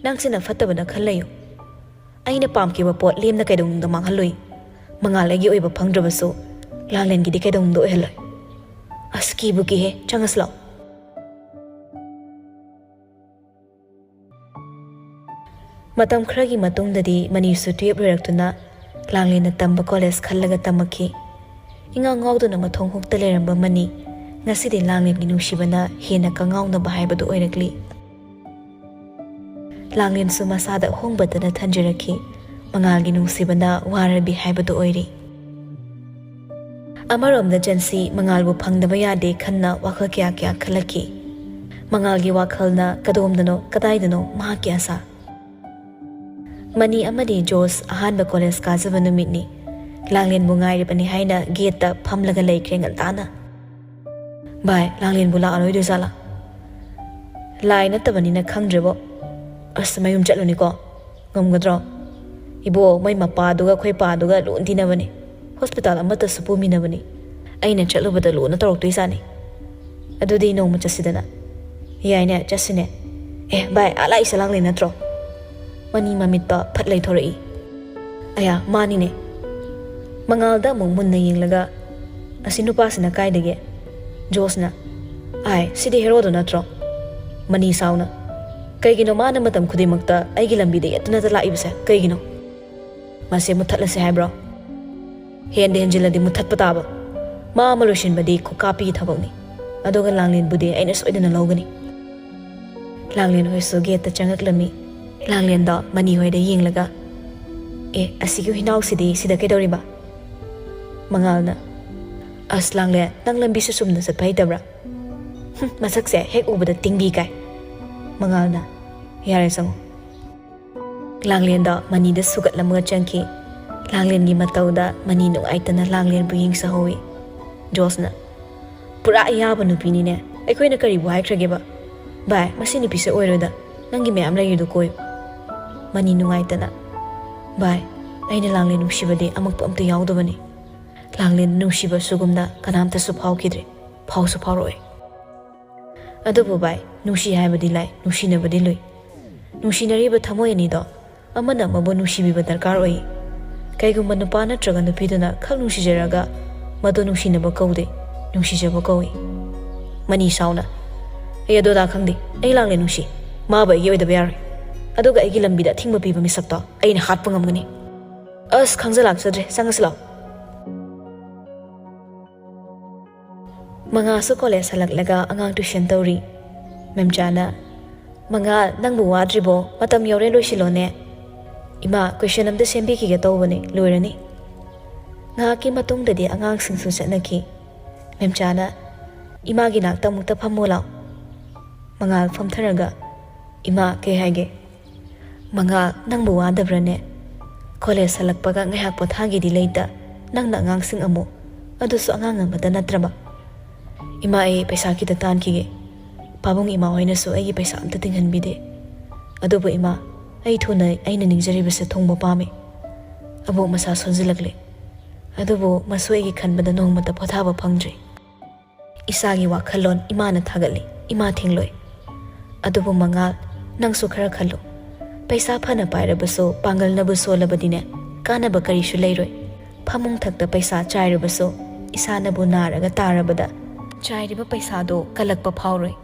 ꯅꯪꯁꯤꯅ ꯐꯠꯇꯕꯅ ꯈꯜ ꯂꯩꯌꯨ꯫ ꯑꯩꯅ ꯄꯥꯝꯈꯤꯕ ꯄꯣꯠ ꯂꯦꯝꯅ ꯀꯩꯗꯧꯅꯨꯡꯗ ꯃꯥꯡꯍꯜꯂꯨꯏ꯫ ꯃꯉꯥꯜ ꯑꯩꯒꯤ ꯑꯣꯏꯕ ꯐꯪꯗ꯭ꯔꯕꯁꯨ ꯂꯥꯡꯂꯦꯟꯒꯤꯗꯤ ꯀꯩꯗꯧꯅꯨꯡꯗ ꯑꯣꯏꯍꯜꯂꯣꯏ꯫" "ꯑꯁ, ꯀꯤꯕꯨ ꯀꯤꯍꯦ, ꯆꯪꯉꯁꯤ ꯂꯥꯛꯑꯣ꯫" ꯃꯇꯝ ꯈꯔꯒꯤ ꯃꯇꯨꯡꯗꯗꯤ ꯃꯅꯤꯁꯨ ꯇꯨꯌꯦꯞ ꯂꯣꯏꯔꯛꯇꯨꯅ ꯂꯥꯡꯂꯦꯟꯅ ꯇꯝꯕ ꯀꯣꯂꯦꯖ ꯈꯜꯂꯒ ꯇꯝꯃꯛꯈꯤ꯫ ꯏꯉꯥꯎ ꯉꯥꯎꯗꯨꯅ ꯃꯊꯣꯡ ꯍꯨꯛꯇ ꯂꯩꯔꯝꯕ ꯃꯅꯤ ꯉꯁꯤꯗꯤ ꯂꯥꯡꯂꯦꯟꯒꯤ ꯅꯨꯡꯁꯤꯕꯅ ꯍꯦꯟꯅ ꯀꯉꯥꯎꯅꯕ ꯍꯥꯏꯕꯗꯨ ꯑꯣꯏꯔꯛꯂꯤ꯫ ꯂꯥꯡꯂꯦꯟꯁꯨ ꯃꯁꯥꯗ ꯍꯣꯡꯕꯇꯅ ꯊꯟꯖꯔꯛꯈꯤ꯫ ꯃꯉꯥꯜꯒꯤ ꯅꯨꯡꯁꯤꯕꯅ ꯋꯥꯔꯕꯤ ꯍꯥꯏꯕꯗꯨ ꯑꯣꯏꯔꯤ꯫ ꯑꯃꯔꯣꯝꯗ ꯖꯟꯁꯤ ꯃꯉꯥꯜꯕꯨ ꯐꯪꯗꯕ ꯌꯥꯗꯦ ꯈꯟꯅ ꯋꯥꯈꯜ ꯀꯌꯥ ꯀꯌꯥ ꯈꯜꯂꯛꯈꯤ꯫ ꯃꯉꯥꯜꯒꯤ ꯋꯥꯈꯜꯅ ꯀꯗꯣꯝꯗꯅꯣ ꯀꯗꯥꯏꯗꯅꯣ ꯃꯍꯥꯛꯀꯤ ꯑꯁꯥ꯫ ꯃꯅꯤ ꯑꯃꯗꯤ ꯖꯣꯁ ꯑꯍꯥꯟꯕ ꯀꯣꯂꯦꯖ ꯀꯥꯖꯕ ꯅꯨꯃꯤꯠꯅꯤ꯫ ꯂꯥꯡꯂꯦꯟꯕꯨ ꯉꯥꯏꯔꯤꯕꯅꯤ ꯍꯥꯏꯅ ꯒꯦꯠꯇ ꯐꯝꯂꯒ ꯂꯩꯈ꯭ꯔꯦ ꯉꯟꯇꯥꯅ꯫ "ꯚꯥꯏ, ꯂꯥꯡꯂꯦꯟꯕꯨ ꯂꯥꯛꯑꯔꯣꯏꯗꯣꯏꯖꯥꯠꯂꯥ?" "ꯂꯥꯏ ꯅꯠꯇꯕꯅꯤꯅ ꯈꯪꯗ꯭ꯔꯦꯕꯣ꯫ ꯑꯁ, ꯃꯌꯨꯝ ꯆꯠꯂꯨꯅꯤꯀꯣ꯫ ꯉꯝꯒꯗ꯭ꯔꯣ? ꯏꯕꯣ, ꯃꯣꯏ ꯃꯄꯥꯗꯨꯒ ꯑꯩꯈꯣꯏ ꯄꯥꯗꯨꯒ ꯂꯨꯅ ꯇꯤꯟꯅꯕꯅꯤ꯫ ꯍꯣꯁꯄꯤꯇꯥꯜ ꯑꯃꯠꯇꯁꯨ ꯄꯨꯃꯤꯟꯅꯕꯅꯤ꯫ ꯑꯩꯅ ꯆꯠꯂꯨꯕꯗ ꯂꯨꯅ ꯇꯧꯔꯛꯇꯣꯏꯖꯥꯠꯅꯤ꯫ ꯑꯗꯨꯗꯤ ꯅꯣꯡꯃ ꯆꯠꯁꯤꯗꯅ?" "ꯌꯥꯏꯅꯦ, ꯆꯠꯁꯤꯅꯦ꯫ ꯑꯦ ꯚꯥꯏ, ꯑꯥ ꯂꯥꯛꯏꯁꯦ ꯂꯥꯡꯂꯦꯟ ꯅꯠꯇ꯭ꯔꯣ?" ꯃꯅꯤ ꯃꯃꯤꯠꯇ ꯐꯠ ꯂꯩꯊꯣꯔꯛꯏ꯫ "ꯑꯌꯥ, ꯃꯥꯅꯤꯅꯦ꯫" ꯃꯉꯥꯜꯗ ꯑꯃꯨꯛ ꯃꯨꯟꯅ ꯌꯦꯡꯂꯒ, "ꯑꯁꯤ ꯅꯨꯄꯥꯁꯤꯅ ꯀꯥꯏꯗꯒꯤ?" ꯖꯣꯁꯅ, "ꯑꯥꯏ, ꯁꯤꯗꯤ ꯍꯦꯔꯣꯗꯣ ꯅꯠꯇ꯭ꯔꯣ?" ꯃꯅꯤ ꯁꯥꯎꯅ, "ꯀꯩꯒꯤꯅꯣ ꯃꯥꯅ ꯃꯇꯝ ꯈꯨꯗꯤꯡꯃꯛꯇ ꯑꯩꯒꯤ ꯂꯝꯕꯤꯗ ꯌꯦꯠꯇꯨꯅꯇ ꯂꯥꯛꯏꯕꯁꯦ? ꯀꯩꯒꯤꯅꯣ? ꯃꯁꯦ ꯃꯨꯠꯊꯠꯂꯁꯦ ꯍꯥꯏꯕ꯭ꯔꯣ?" "ꯍꯦꯟꯗ ꯍꯦꯟꯖꯤꯜꯂꯗꯤ ꯃꯨꯠꯊꯠꯄ ꯇꯥꯕ꯫ ꯃꯥ ꯑꯃ ꯂꯣꯏꯁꯤꯟꯕꯗꯤ ꯈꯨꯀꯥꯄꯤꯒꯤ ꯊꯕꯛꯅꯤ꯫ ꯑꯗꯨꯒ ꯂꯥꯡꯂꯦꯟꯕꯨꯗꯤ ꯑꯩꯅ ꯁꯣꯏꯗꯅ ꯂꯧꯒꯅꯤ꯫" ꯂꯥꯡꯂꯦꯟ ꯍꯣꯏꯁꯨ ꯒꯦꯠꯇ ꯆꯪꯉꯛꯂꯝꯃꯤ꯫ ꯂꯥꯡꯂꯦꯟꯗꯣ ꯃꯅꯤ ꯍꯣꯏꯗ ꯌꯦꯡꯂꯒ, "ꯑꯦ, ꯑꯁꯤꯒꯤ ꯍꯨꯏꯅꯥꯎꯁꯤꯗꯤ ꯁꯤꯗ ꯀꯩꯗꯧꯔꯤꯕ?" ꯃꯉꯥꯜꯅ, "ꯑꯁ ꯂꯥꯡꯂꯦꯟ, ꯅꯪ ꯂꯝꯕꯤꯁꯨ ꯆꯨꯝꯅ ꯆꯠꯄ ꯍꯩꯇꯕ꯭ꯔꯥ? ꯍꯨꯝ, ꯃꯁꯛꯁꯦ ꯍꯦꯛ ꯎꯕꯗ ꯇꯤꯡꯕꯤ ꯀꯥꯏ꯫" ꯃꯉꯥꯜꯅ, "ꯌꯥꯔꯦ, ꯆꯪꯉꯣ꯫" ꯂꯥꯡꯂꯦꯟꯗꯣ ꯃꯅꯤꯗ ꯁꯨꯒꯠꯂꯝꯃꯒ ꯆꯪꯈꯤ꯫ ꯂꯥꯡꯂꯦꯟꯒꯤ ꯃꯇꯧꯗ ꯃꯅꯤ ꯅꯨꯡꯉꯥꯏꯇꯅ ꯂꯥꯡꯂꯦꯟꯕꯨ ꯌꯦꯡꯖꯍꯧꯏ꯫ ꯖꯣꯁꯅ, "ꯄꯨꯔꯥ ꯑꯌꯥꯕ ꯅꯨꯄꯤꯅꯤꯅꯦ꯫ ꯑꯩꯈꯣꯏꯅ ꯀꯔꯤꯕꯨ ꯍꯥꯏꯈ꯭ꯔꯒꯦꯕ? ꯚꯥꯏ, ꯃꯁꯤ ꯅꯨꯄꯤꯁꯦ ꯑꯣꯏꯔꯣꯏꯗ꯫ ꯅꯪꯒꯤ ꯃꯌꯥꯝ ꯂꯩꯔꯤꯗꯨ ꯀꯣꯏꯌꯨ꯫" ꯃꯅꯤ ꯅꯨꯡꯉꯥꯏꯇꯅ, "ꯚꯥꯏ, ꯑꯩꯅ ꯂꯥꯡꯂꯦꯟ ꯅꯨꯡꯁꯤꯕꯗꯤ ꯑꯃꯛꯄ ꯑꯝꯇ ꯌꯥꯎꯗꯕꯅꯤ꯫ ꯂꯥꯡꯂꯦꯟ ꯅꯨꯡꯁꯤꯕ ꯁꯤꯒꯨꯝꯅ ꯀꯅꯥꯝꯇꯁꯨ ꯐꯥꯎꯈꯤꯗ꯭ꯔꯤ, ꯐꯥꯎꯁꯨ ꯐꯥꯎꯔꯛꯑꯣꯏ꯫ ꯑꯗꯨꯕꯨ ꯚꯥꯏ, ꯅꯨꯡꯁꯤ ꯍꯥꯏꯕꯗꯤ ꯂꯥꯏ, ꯅꯨꯡꯁꯤꯅꯕꯗꯤ ꯂꯨꯏ꯫ ꯅꯨꯡꯁꯤꯅꯔꯤꯕ ꯊꯃꯣꯏ ꯑꯅꯤꯗꯣ ꯑꯃꯅ ꯑꯃꯕꯨ ꯅꯨꯡꯁꯤꯕꯤꯕ ꯗꯔꯀꯥꯔ ꯑꯣꯏ꯫ ꯀꯩꯒꯨꯝꯕ ꯅꯨꯄꯥ ꯅꯠꯇ꯭ꯔꯒ ꯅꯨꯄꯤꯗꯨꯅ ꯈꯛ ꯅꯨꯡꯁꯤꯖꯔꯒ ꯃꯗꯨ ꯅꯨꯡꯁꯤꯅꯕ ꯀꯧꯗꯦ, ꯅꯨꯡꯁꯤꯖꯕ ꯀꯧꯏ꯫" ꯃꯅꯤ ꯁꯥꯎꯅ, "ꯑꯩ ꯑꯗꯨ ꯑꯗꯥ ꯈꯪꯗꯦ꯫ ꯑꯩ ꯂꯥꯡꯂꯦꯟ ꯅꯨꯡꯁꯤ꯫ ꯃꯥꯕꯨ ꯑꯩꯒꯤ ꯑꯣꯏꯗꯕ ꯌꯥꯔꯣꯏ꯫ ꯑꯗꯨꯒ ꯑꯩꯒꯤ ꯂꯝꯕꯤꯗ ꯑꯊꯤꯡꯕ ꯄꯤꯕ ꯃꯤꯁꯛꯇꯣ ꯑꯩꯅ ꯍꯥꯠꯄ ꯉꯝꯒꯅꯤ꯫" "ꯑꯁ, ꯈꯪꯖ ꯂꯥꯛꯆꯗ꯭ꯔꯦ꯫ ꯆꯪꯉꯁꯤ ꯂꯥꯛꯑꯣ꯫" ꯃꯉꯥꯜꯁꯨ ꯀꯣꯂꯦꯖ ꯍꯜꯂꯛꯂꯒ ꯑꯉꯥꯡ ꯇ꯭ꯌꯨꯁꯟ ꯇꯧꯔꯤ꯫ ꯃꯦꯝꯆꯥꯅ, "ꯃꯉꯥꯜ, ꯅꯪꯕꯨ ꯋꯥꯗ꯭ꯔꯤꯕꯣ? ꯃꯇꯝ ꯌꯧꯔꯦ, ꯂꯣꯏꯁꯤꯜꯂꯣꯅꯦ꯫" "ꯏꯃꯥ, ꯀꯣꯏꯁꯟ ꯑꯝꯇ ꯁꯦꯝꯕꯤꯈꯤꯒꯦ ꯇꯧꯕꯅꯦ, ꯂꯣꯏꯔꯅꯤ꯫" ꯉꯥꯏꯍꯥꯛꯀꯤ ꯃꯇꯨꯡꯗꯗꯤ ꯑꯉꯥꯡꯁꯤꯡꯁꯨ ꯆꯠꯅꯈꯤ꯫ ꯃꯦꯝꯆꯥꯅ, "ꯏꯃꯥꯒꯤ ꯅꯥꯛꯇ ꯑꯃꯨꯛꯇ ꯐꯝꯃꯨ ꯂꯥꯎ꯫" ꯃꯉꯥꯜ ꯐꯝꯊꯔꯒ, "ꯏꯃꯥ, ꯀꯩ ꯍꯥꯏꯒꯦ?" "ꯃꯉꯥꯜ, ꯅꯪꯕꯨ ꯋꯥꯗꯕ꯭ꯔꯥꯅꯦ? ꯀꯣꯂꯦꯖ ꯍꯜꯂꯛꯄꯒ ꯉꯥꯏꯍꯥꯛ ꯄꯣꯊꯥꯒꯦꯗꯤ ꯂꯩꯇ, ꯅꯪꯅ ꯑꯉꯥꯡꯁꯤꯡ ꯑꯃꯨꯛ, ꯑꯗꯨꯁꯨ ꯑꯉꯥꯡ ꯑꯃꯇ ꯅꯠꯇ꯭ꯔꯕ꯫ ꯏꯃꯥ, ꯑꯩ ꯄꯩꯁꯥ ꯈꯤꯇ ꯇꯥꯟꯈꯤꯒꯦ꯫ ꯄꯥꯕꯨꯡ ꯏꯃꯥ ꯍꯣꯏꯅꯁꯨ ꯑꯩꯒꯤ ꯄꯩꯁꯥ ꯑꯝꯇ ꯇꯤꯡꯍꯟꯕꯤꯗꯦ꯫ ꯑꯗꯨꯕꯨ ꯏꯃꯥ, ꯑꯩ ꯊꯨꯅ ꯑꯩꯅ ꯅꯤꯡꯖꯔꯤꯕꯁꯦ ꯊꯨꯡꯕ ꯄꯥꯝꯃꯤ꯫ ꯑꯕꯣꯛ ꯃꯁꯥ ꯁꯣꯟꯖꯤꯜꯂꯛꯂꯦ꯫ ꯑꯗꯨꯕꯨ ꯃꯁꯨ ꯑꯩꯒꯤ ꯈꯟꯕꯗ ꯅꯣꯡꯃꯇ ꯄꯣꯊꯥꯕ ꯐꯪꯗ꯭ꯔꯤ꯫ ꯏꯁꯥꯒꯤ ꯋꯥꯈꯜꯂꯣꯟ ꯏꯃꯥꯅ ꯊꯥꯒꯠꯂꯤ, ꯏꯃꯥ ꯊꯤꯡꯂꯣꯏ꯫ ꯑꯗꯨꯕꯨ ꯃꯉꯥꯜ, ꯅꯪꯁꯨ ꯈꯔ ꯈꯜꯂꯨ꯫ ꯄꯩꯁꯥ ꯐꯅ ꯄꯥꯏꯔꯕꯁꯨ ꯄꯥꯡꯒꯜꯅꯕꯨ ꯁꯣꯜꯂꯕꯗꯤꯅꯦ, ꯀꯥꯟꯅꯕ ꯀꯔꯤꯁꯨ ꯂꯩꯔꯣꯏ꯫ ꯐꯃꯨꯡ ꯊꯛꯇ ꯄꯩꯁꯥ ꯆꯥꯏꯔꯕꯁꯨ ꯏꯁꯥꯅꯕꯨ ꯅꯥꯔꯒ ꯇꯥꯔꯕꯗ ꯆꯥꯏꯔꯤꯕ ꯄꯩꯁꯥꯗꯣ ꯀꯜꯂꯛꯄ ꯐꯥꯎꯔꯣꯏ꯫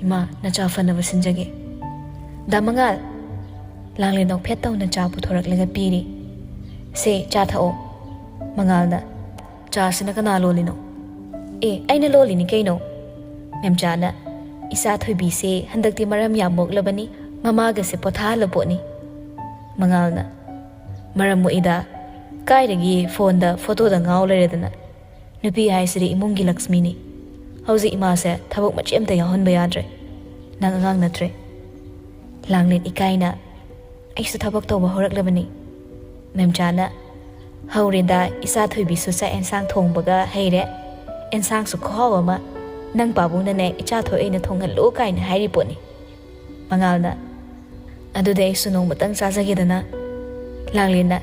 ꯏꯃꯥ, ꯅꯆꯥ ꯐꯅꯕ ꯁꯤꯟꯖꯒꯦ꯫ ꯗꯥ ꯃꯉꯥꯜ!" ꯂꯥꯡꯂꯦꯟ ꯅꯣꯛꯐꯦꯠ ꯇꯧꯅ ꯆꯥ ꯄꯨꯊꯣꯔꯛꯂꯒ ꯄꯤꯔꯤ꯫ "ꯁꯦ, ꯆꯥ ꯊꯛꯑꯣ꯫" ꯃꯉꯥꯜꯅ, "ꯆꯥꯁꯤꯅ ꯀꯅꯥ ꯂꯣꯜꯂꯤꯅꯣ?" "ꯑꯦ, ꯑꯩꯅ ꯂꯣꯜꯂꯤꯅꯤ ꯀꯩꯅꯣ꯫" ꯃꯦꯝꯆꯥꯅ, "ꯏꯆꯥ ꯊꯣꯏꯕꯤꯁꯦ ꯍꯟꯗꯛꯇꯤ ꯃꯔꯝ ꯌꯥꯝ ꯃꯣꯛꯂꯕꯅꯤ, ꯃꯃꯥꯒꯁꯦ ꯄꯣꯊꯥꯍꯜꯂ ꯄꯣꯠꯅꯤ꯫" ꯃꯉꯥꯜꯅ, "ꯃꯔꯝ ꯃꯣꯛꯏꯗ, ꯀꯥꯏꯗꯒꯤ ꯐꯣꯟꯗ ꯐꯣꯇꯣꯗ ꯉꯥꯎ ꯂꯩꯔꯗꯅ꯫ ꯅꯨꯄꯤ ꯍꯥꯏꯁꯤꯗꯤ ꯏꯃꯨꯡꯒꯤ ꯂꯛꯁꯃꯤꯅꯤ꯫ ꯍꯧꯖꯤꯛ ꯏꯃꯥꯁꯦ ꯊꯕꯛ ꯃꯆꯦꯠ ꯑꯝꯇ ꯌꯥꯎꯍꯟꯕ ꯌꯥꯗ꯭ꯔꯦ꯫ ꯅꯪ ꯑꯉꯥꯡ ꯅꯠꯇ꯭ꯔꯦ꯫" ꯂꯥꯡꯂꯦꯟ ꯏꯀꯥꯏꯅ, "ꯑꯩꯁꯨ ꯊꯕꯛ ꯇꯧꯕ ꯍꯧꯔꯛꯂꯕꯅꯤ꯫" ꯃꯦꯝꯆꯥꯅ, "ꯍꯧꯔꯦꯗ, ꯏꯆꯥ ꯊꯣꯏꯕꯤꯁꯨ ꯆꯥꯛ ꯑꯦꯟꯁꯥꯡ ꯊꯣꯡꯕꯒ ꯍꯩꯔꯦ꯫ ꯑꯦꯟꯁꯥꯡꯁꯨ ꯈꯨꯍꯥꯎ ꯑꯃ꯫ ꯅꯪ ꯄꯥꯕꯨꯡꯅꯅꯦ ꯏꯆꯥ ꯊꯣꯏ ꯑꯩꯅ ꯊꯣꯡꯍꯜꯂꯨ ꯀꯥꯏꯅ ꯍꯥꯏꯔꯤ ꯄꯣꯠꯅꯤ꯫" ꯃꯉꯥꯜꯅ, "ꯑꯗꯨꯗꯤ ꯑꯩꯁꯨ ꯅꯣꯡꯃꯇꯪ ꯆꯥꯖꯒꯦꯗꯅ꯫" ꯂꯥꯡꯂꯦꯟꯅ,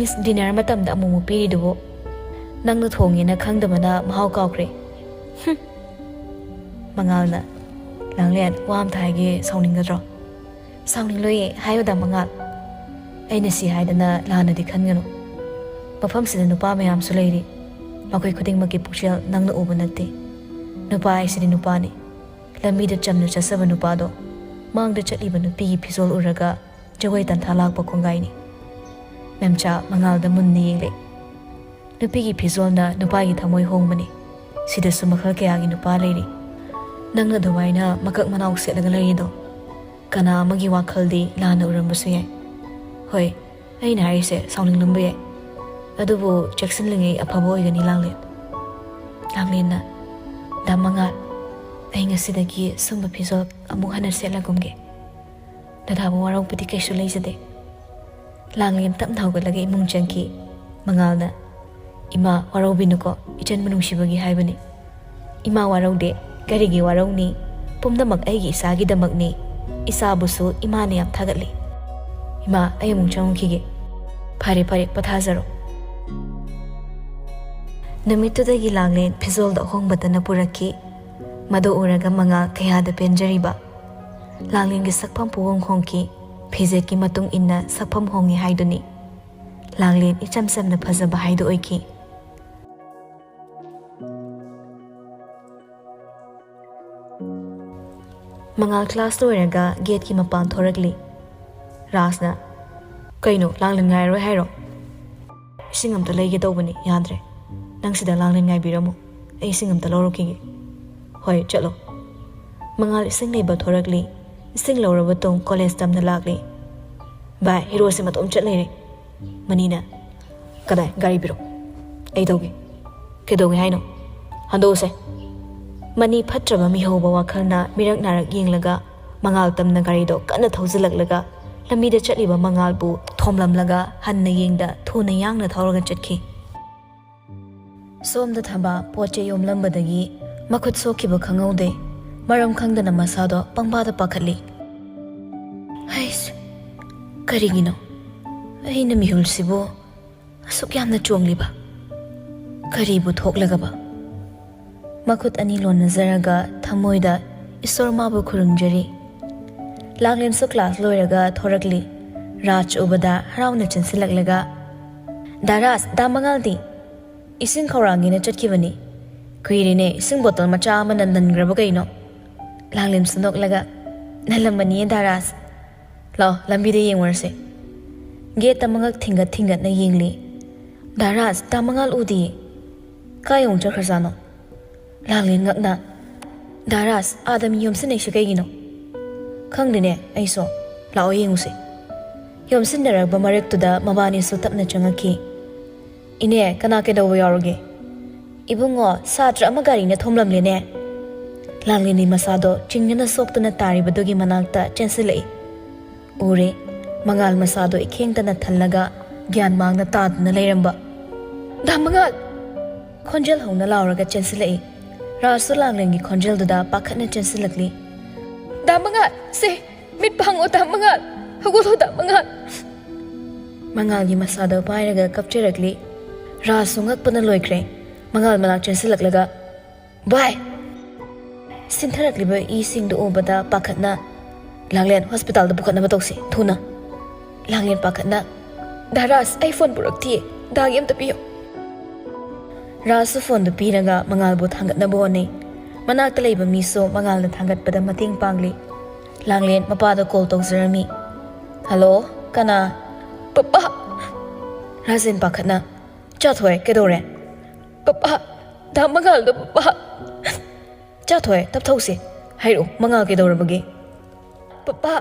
"ꯏꯁ, ꯗꯤꯅꯔ ꯃꯇꯝꯗ ꯑꯃꯨꯛꯃꯨꯛ ꯄꯤꯔꯤꯗꯨꯕꯨ꯫ ꯅꯪꯅ ꯊꯣꯡꯉꯦꯅ ꯈꯪꯗꯕꯅ ꯃꯍꯥꯎ ꯀꯥꯎꯈ꯭ꯔꯦ꯫ ꯍꯨꯝ꯫" ꯃꯉꯥꯜꯅ, "ꯂꯥꯡꯂꯦꯟ, ꯋꯥ ꯑꯝꯇ ꯍꯥꯏꯒꯦ, ꯁꯥꯎꯅꯤꯡꯒꯗ꯭ꯔꯣ?" "ꯁꯥꯎꯅꯤꯡꯂꯣꯏꯌꯦ, ꯍꯥꯏꯌꯨꯗ ꯃꯉꯥꯜ꯫ ꯑꯩꯅ ꯁꯤ ꯍꯥꯏꯗꯅ ꯂꯥꯟꯅꯗꯤ ꯈꯟꯒꯅꯨ꯫ ꯃꯐꯝꯁꯤꯗ ꯅꯨꯄꯥ ꯃꯌꯥꯝꯁꯨ ꯂꯩꯔꯤ꯫ ꯃꯈꯣꯏ ꯈꯨꯗꯤꯡꯃꯛꯀꯤ ꯄꯨꯛꯆꯦꯜ ꯅꯪꯅ ꯎꯕ ꯅꯠꯇꯦ꯫ ꯅꯨꯄꯥ ꯍꯥꯏꯁꯤꯗꯤ ꯅꯨꯄꯥꯅꯤ꯫ ꯂꯝꯕꯤꯗ ꯆꯝꯅ ꯆꯠꯆꯕ ꯅꯨꯄꯥꯗꯣ ꯃꯥꯡꯗ ꯆꯠꯂꯤꯕ ꯅꯨꯄꯤꯒꯤ ꯐꯤꯖꯣꯜ ꯎꯔꯒ ꯖꯒꯣꯏ ꯇꯟꯊꯥ ꯂꯥꯛꯄ ꯀꯣꯡꯒꯥꯏꯅꯤ꯫" ꯃꯦꯝꯆꯥ ꯃꯉꯥꯜꯗ ꯃꯨꯟꯅ ꯌꯦꯡꯂꯦ꯫ "ꯅꯨꯄꯤꯒꯤ ꯐꯤꯖꯣꯜꯅ ꯅꯨꯄꯥꯒꯤ ꯊꯃꯣꯏ ꯍꯣꯡꯕꯅꯤ꯫ ꯁꯤꯗꯁꯨ ꯃꯈꯜ ꯀꯌꯥꯒꯤ ꯅꯨꯄꯥ ꯂꯩꯔꯤ꯫ ꯅꯪꯅ ꯑꯗꯨꯃꯥꯏꯅ ꯃꯀꯛ ꯃꯅꯥꯎ ꯁꯦꯠꯂꯒ ꯂꯩꯔꯤꯗꯣ ꯀꯅꯥ ꯑꯃꯒꯤ ꯋꯥꯈꯜꯗꯤ ꯂꯥꯟꯅ ꯎꯔꯝꯕꯁꯨ ꯌꯥꯏ꯫ ꯍꯣꯏ, ꯑꯩꯅ ꯍꯥꯏꯔꯤꯁꯦ ꯁꯥꯎꯅꯤꯡꯂꯝꯕ ꯌꯥꯏ, ꯑꯗꯨꯕꯨ ꯆꯦꯛꯁꯤꯜꯂꯤꯉꯩ ꯑꯐꯕ ꯑꯣꯏꯒꯅꯤ, ꯂꯥꯡꯂꯦꯟ꯫ ꯂꯥꯡꯂꯦꯟꯅ, "ꯗꯥ ꯃꯉꯥꯜ, ꯑꯩ ꯉꯁꯤꯗꯒꯤ ꯁꯨꯝꯕ ꯐꯤꯖꯣꯜ ꯑꯃꯨꯛ ꯍꯟꯅ ꯁꯦꯠꯂꯒꯨꯝꯒꯦ꯫ ꯗꯗꯥꯕꯨ ꯋꯥꯔꯧꯕꯗꯤ ꯀꯩꯁꯨ ꯂꯩꯖꯗꯦ꯫" ꯂꯥꯡꯂꯦꯟ ꯇꯞꯅ ꯍꯧꯒꯠꯂꯒ ꯏꯃꯨꯡ ꯆꯪꯈꯤ꯫ ꯃꯉꯥꯜꯅ, "ꯏꯃꯥ, ꯋꯥꯔꯧꯕꯤꯅꯨꯀꯣ, ꯏꯆꯟꯕꯨ ꯅꯨꯡꯁꯤꯕꯒꯤ ꯍꯥꯏꯕꯅꯤ꯫" "ꯏꯃꯥ, ꯋꯥꯔꯧꯗꯦ꯫ ꯀꯔꯤꯒꯤ ꯋꯥꯔꯧꯅꯤ? ꯄꯨꯝꯅꯃꯛ ꯑꯩꯒꯤ ꯏꯆꯥꯒꯤꯗꯃꯛꯅꯤ꯫ ꯏꯆꯥꯕꯨꯁꯨ ꯏꯃꯥꯅ ꯌꯥꯝ ꯊꯥꯒꯠꯂꯤ꯫ ꯏꯃꯥ, ꯑꯩ ꯑꯃꯨꯛ ꯆꯪꯉꯨꯈꯤꯒꯦ꯫" "ꯐꯔꯦ, ꯐꯔꯦ, ꯄꯣꯊꯥꯖꯔꯣ꯫" ꯅꯨꯃꯤꯠꯇꯨꯗꯒꯤ ꯂꯥꯡꯂꯦꯟ ꯐꯤꯖꯣꯜꯗꯣ ꯑꯍꯣꯡꯕꯇꯅ ꯄꯨꯔꯛꯈꯤ꯫ ꯃꯗꯨ ꯎꯔꯒ ꯃꯉꯥꯜ ꯀꯌꯥꯗ ꯄꯦꯟꯖꯔꯤꯕ꯫ ꯂꯥꯡꯂꯦꯟꯒꯤ ꯁꯛꯐꯝ ꯄꯨꯍꯣꯡ ꯍꯣꯡꯈꯤ꯫ ꯐꯤꯖꯦꯠꯀꯤ ꯃꯇꯨꯡ ꯏꯟꯅ ꯁꯛꯐꯝ ꯍꯣꯡꯉꯤ ꯍꯥꯏꯗꯨꯅꯤ꯫ ꯂꯥꯡꯂꯦꯟ ꯏꯆꯝ ꯆꯝꯅ ꯐꯖꯕ ꯍꯥꯏꯗꯨ ꯑꯣꯏꯈꯤ꯫ ꯃꯉꯥꯜ ꯀ꯭ꯂꯥꯁ ꯂꯣꯏꯔꯒ ꯒꯦꯠꯀꯤ ꯃꯄꯥꯟ ꯊꯣꯔꯛꯂꯤ꯫ ꯔꯥꯖꯅ, "ꯀꯩꯅꯣ, ꯂꯥꯡꯂꯦꯟ ꯉꯥꯏꯔꯔꯣꯏ ꯍꯥꯏꯔꯣ?" "ꯏꯁꯤꯡ ꯑꯝꯇ ꯂꯩꯒꯦ ꯇꯧꯕꯅꯤ, ꯌꯥꯗ꯭ꯔꯦ꯫ ꯅꯪ ꯁꯤꯗ ꯂꯥꯡꯂꯦꯟ ꯉꯥꯏꯕꯤꯔꯝꯃꯣ, ꯑꯩ ꯏꯁꯤꯡ ꯑꯝꯇ ꯂꯧꯔꯨꯈꯤꯒꯦ꯫" "ꯍꯣꯏ, ꯆꯠꯂꯣ꯫" ꯃꯉꯥꯜ ꯏꯁꯤꯡ ꯂꯩꯕ ꯊꯣꯔꯛꯂꯤ꯫ ꯏꯁꯤꯡ ꯂꯧꯔꯕ ꯇꯨꯡ ꯀꯣꯂꯦꯖ ꯇꯝꯅ ꯂꯥꯛꯂꯤ꯫ "ꯚꯥꯏ, ꯍꯤꯔꯣꯁꯦ ꯃꯇꯣꯝ ꯆꯠ ꯂꯩꯔꯦ꯫" ꯃꯅꯤꯅ, "ꯀꯗꯥꯏ? ꯒꯥꯔꯤ ꯄꯤꯔꯣ, ꯑꯩ ꯇꯧꯒꯦ꯫" "ꯀꯩꯗꯧꯒꯦ ꯍꯥꯏꯅꯣ? ꯍꯟꯗꯣꯛꯎꯁꯦ꯫" ꯃꯅꯤ ꯐꯠꯇ꯭ꯔꯕ ꯃꯤꯍꯧꯕ ꯋꯥꯈꯜꯅ ꯃꯤꯔꯛ ꯅꯥꯔꯛ ꯌꯦꯡꯂꯒ ꯃꯉꯥꯜ ꯇꯝꯅ ꯒꯥꯔꯤꯗꯣ ꯀꯟꯅ ꯊꯧꯖꯤꯜꯂꯛꯂꯒ ꯂꯝꯕꯤꯗ ꯆꯠꯂꯤꯕ ꯃꯉꯥꯜꯕꯨ ꯊꯣꯝꯂꯝꯂꯒ ꯍꯟꯅ ꯌꯦꯡꯗ ꯊꯨꯅ ꯌꯥꯡꯅ ꯊꯧꯔꯒ ꯆꯠꯈꯤ꯫ ꯁꯣꯝꯗ ꯊꯝꯕꯥꯜ ꯄꯣꯠ ꯆꯩ ꯌꯣꯝꯂꯝꯕꯗꯒꯤ ꯃꯈꯨꯠ ꯁꯣꯛꯈꯤꯕ ꯈꯪꯍꯧꯗꯦ꯫ ꯃꯔꯝ ꯈꯪꯗꯅ ꯃꯁꯥꯗꯣ ꯄꯪꯄꯥꯗ ꯄꯥꯈꯠꯂꯤ꯫ "ꯍꯩꯁ, ꯀꯔꯤꯒꯤꯅꯣ ꯑꯩꯅ ꯃꯤꯍꯨꯜꯁꯤꯕꯨ ꯑꯁꯨꯛ ꯌꯥꯝꯅ ꯆꯣꯡꯂꯤꯕ? ꯀꯔꯤꯕꯨ ꯊꯣꯛꯂꯒꯕ?" ꯃꯈꯨꯠ ꯑꯅꯤ ꯂꯣꯟꯅꯖꯔꯒ ꯊꯃꯣꯏꯗ ꯏꯁꯣꯔ ꯃꯥꯕꯨ ꯈꯨꯔꯨꯝꯖꯔꯤ꯫ ꯂꯥꯡꯂꯦꯟꯁꯨ ꯀ꯭ꯂꯥꯁ ꯂꯣꯏꯔꯒ ꯊꯣꯔꯛꯂꯤ꯫ ꯔꯥꯖ ꯎꯕꯗ ꯍꯔꯥꯎꯅ ꯆꯦꯟꯁꯤꯜꯂꯛꯂꯒ, "ꯗꯥ ꯔꯥꯖ, ꯗꯥ ꯃꯉꯥꯜꯗꯤ?" "ꯏꯁꯤꯡ ꯈꯧꯔꯥꯡꯒꯦꯅ ꯆꯠꯈꯤꯕꯅꯤ꯫ ꯀꯨꯏꯔꯦꯅꯦ, ꯏꯁꯤꯡ ꯕꯣꯇꯜ ꯃꯆꯥ ꯑꯃ ꯅꯟ-, ꯅꯟꯈ꯭ꯔꯕ ꯀꯩꯅꯣ?" ꯂꯥꯡꯂꯦꯟꯁꯨ ꯅꯣꯛꯂꯒ, "ꯅꯜꯂꯝꯃꯅꯤꯌꯦ ꯗꯥ ꯔꯥꯖ꯫ ꯂꯥꯛꯑꯣ, ꯂꯝꯕꯤꯗ ꯌꯦꯡꯉꯨꯔꯁꯦ꯫" ꯒꯦꯠꯇ ꯃꯉꯛ ꯊꯤꯡꯒꯠ ꯊꯤꯡꯒꯠꯅ ꯌꯦꯡꯂꯤ꯫ "ꯗꯥ ꯔꯥꯖ, ꯗꯥ ꯃꯉꯥꯜ ꯎꯗꯤꯌꯦ꯫ ꯀꯥꯏ ꯑꯃꯨꯛ ꯆꯠꯈ꯭ꯔꯖꯥꯠꯅꯣ?" ꯂꯥꯡꯂꯦꯟ ꯉꯛꯅ, "ꯗꯥ ꯔꯥꯖ, ꯑꯥꯗ ꯃꯤ ꯌꯣꯝꯁꯤꯟꯅꯩꯁꯤ ꯀꯩꯒꯤꯅꯣ?" "ꯈꯪꯗꯦꯅꯦ ꯑꯩꯁꯨ꯫ ꯂꯥꯛꯑꯣ ꯌꯦꯡꯉꯨꯁꯦ꯫" ꯌꯣꯝꯁꯤꯟꯅꯔꯛꯄ ꯃꯔꯛꯇꯨꯗ ꯃꯕꯥꯅꯤꯁꯨ ꯇꯞꯅ ꯆꯪꯉꯛꯈꯤ꯫ "ꯏꯅꯦ, ꯀꯅꯥ ꯀꯩꯗꯧꯕ ꯌꯥꯎꯔꯒꯦ?" "ꯏꯕꯨꯡꯉꯣ, ꯁꯥꯇ꯭ꯔ ꯑꯃ ꯒꯥꯔꯤꯅ ꯊꯣꯝꯂꯝꯂꯦꯅꯦ꯫" ꯂꯥꯡꯂꯦꯟꯗꯤ ꯃꯁꯥꯗꯣ ꯆꯤꯡꯅꯅ ꯁꯣꯛꯇꯨꯅ ꯇꯥꯔꯤꯕꯗꯨꯒꯤ ꯃꯅꯥꯛꯇ ꯆꯦꯟꯁꯤꯜꯂꯛꯏ꯫ ꯎꯔꯦ, ꯃꯉꯥꯜ ꯃꯁꯥꯗꯣ ꯏꯈꯦꯡꯇꯅ ꯊꯜꯂꯒ ꯒ꯭ꯌꯥꯟ ꯃꯥꯡꯅ ꯇꯥꯗꯨꯅ ꯂꯩꯔꯝꯕ꯫ "ꯗꯥ ꯃꯉꯥꯜ!" ꯈꯣꯟꯖꯦꯜ ꯍꯧꯅ ꯂꯥꯎꯔꯒ ꯆꯦꯟꯁꯤꯜꯂꯛꯏ꯫ ꯔꯥꯖꯁꯨ ꯂꯥꯡꯂꯦꯟꯒꯤ ꯈꯣꯟꯖꯦꯜꯗꯨꯗ ꯄꯥꯈꯠꯅ ꯆꯦꯟꯁꯤꯜꯂꯛꯂꯤ꯫ "ꯗꯥ ꯃꯉꯥꯜ! ꯁꯦ, ꯃꯤꯠ ꯄꯥꯡꯉꯣ ꯗꯥ ꯃꯉꯥꯜ! ꯍꯧꯒꯠꯂꯣ ꯗꯥ ꯃꯉꯥꯜ!" ꯃꯉꯥꯜꯒꯤ ꯃꯁꯥꯗꯣ ꯄꯥꯏꯔꯒ ꯀꯞꯆꯔꯛꯂꯤ꯫ ꯔꯥꯖꯁꯨ ꯉꯛꯄꯅ ꯂꯣꯏꯈ꯭ꯔꯦ꯫ ꯃꯉꯥꯜ ꯃꯅꯥꯛ ꯆꯦꯟꯁꯤꯜꯂꯛꯂꯒ, "ꯚꯥꯏ!" ꯁꯤꯟꯊꯔꯛꯂꯤꯕ ꯏꯁꯤꯡꯗꯨ ꯎꯕꯗ ꯄꯥꯈꯠꯅ, "ꯂꯥꯡꯂꯦꯟ, ꯍꯣꯁꯄꯤꯇꯥꯜꯗ ꯄꯨꯈꯠꯅꯕ ꯇꯧꯁꯤ, ꯊꯨꯅ!" ꯂꯥꯡꯂꯦꯟ ꯄꯥꯈꯠꯅ, "ꯗꯥ ꯔꯥꯖ, ꯑꯩ ꯐꯣꯟ ꯄꯨꯔꯛꯇꯤꯌꯦ, ꯗꯥꯒꯤ ꯑꯝꯇ ꯄꯤꯌꯣ꯫" ꯔꯥꯖꯁꯨ ꯐꯣꯟꯗꯨ ꯄꯤꯔꯒ ꯃꯉꯥꯜꯕꯨ ꯊꯥꯡꯒꯠꯅꯕ ꯍꯣꯠꯅꯩ꯫ ꯃꯅꯥꯛꯇ ꯂꯩꯕ ꯃꯤꯁꯨ ꯃꯉꯥꯜꯅ ꯊꯥꯡꯒꯠꯄꯗ ꯃꯇꯦꯡ ꯄꯥꯡꯂꯤ꯫ ꯂꯥꯡꯂꯦꯟ ꯃꯄꯥꯗ ꯀꯣꯜ ꯇꯧꯖꯔꯝꯃꯤ꯫ "ꯍꯜꯂꯣ, ꯀꯅꯥ?" "ꯄꯄꯥ!" ꯔꯥꯖꯦꯟ ꯄꯥꯈꯠꯅ, "ꯆꯥꯊꯣꯏ, ꯀꯩꯗꯧꯔꯦ?" "ꯄꯄꯥ, ꯗꯥ ꯃꯉꯥꯜꯗꯣ ꯄꯄꯥ!" "ꯆꯥꯊꯣꯏ, ꯇꯞꯊꯧꯁꯦ꯫ ꯍꯥꯏꯔꯛꯑꯣ, ꯃꯉꯥꯜ ꯀꯩꯗꯧꯔꯕꯒꯦ?" "ꯄꯄꯥ,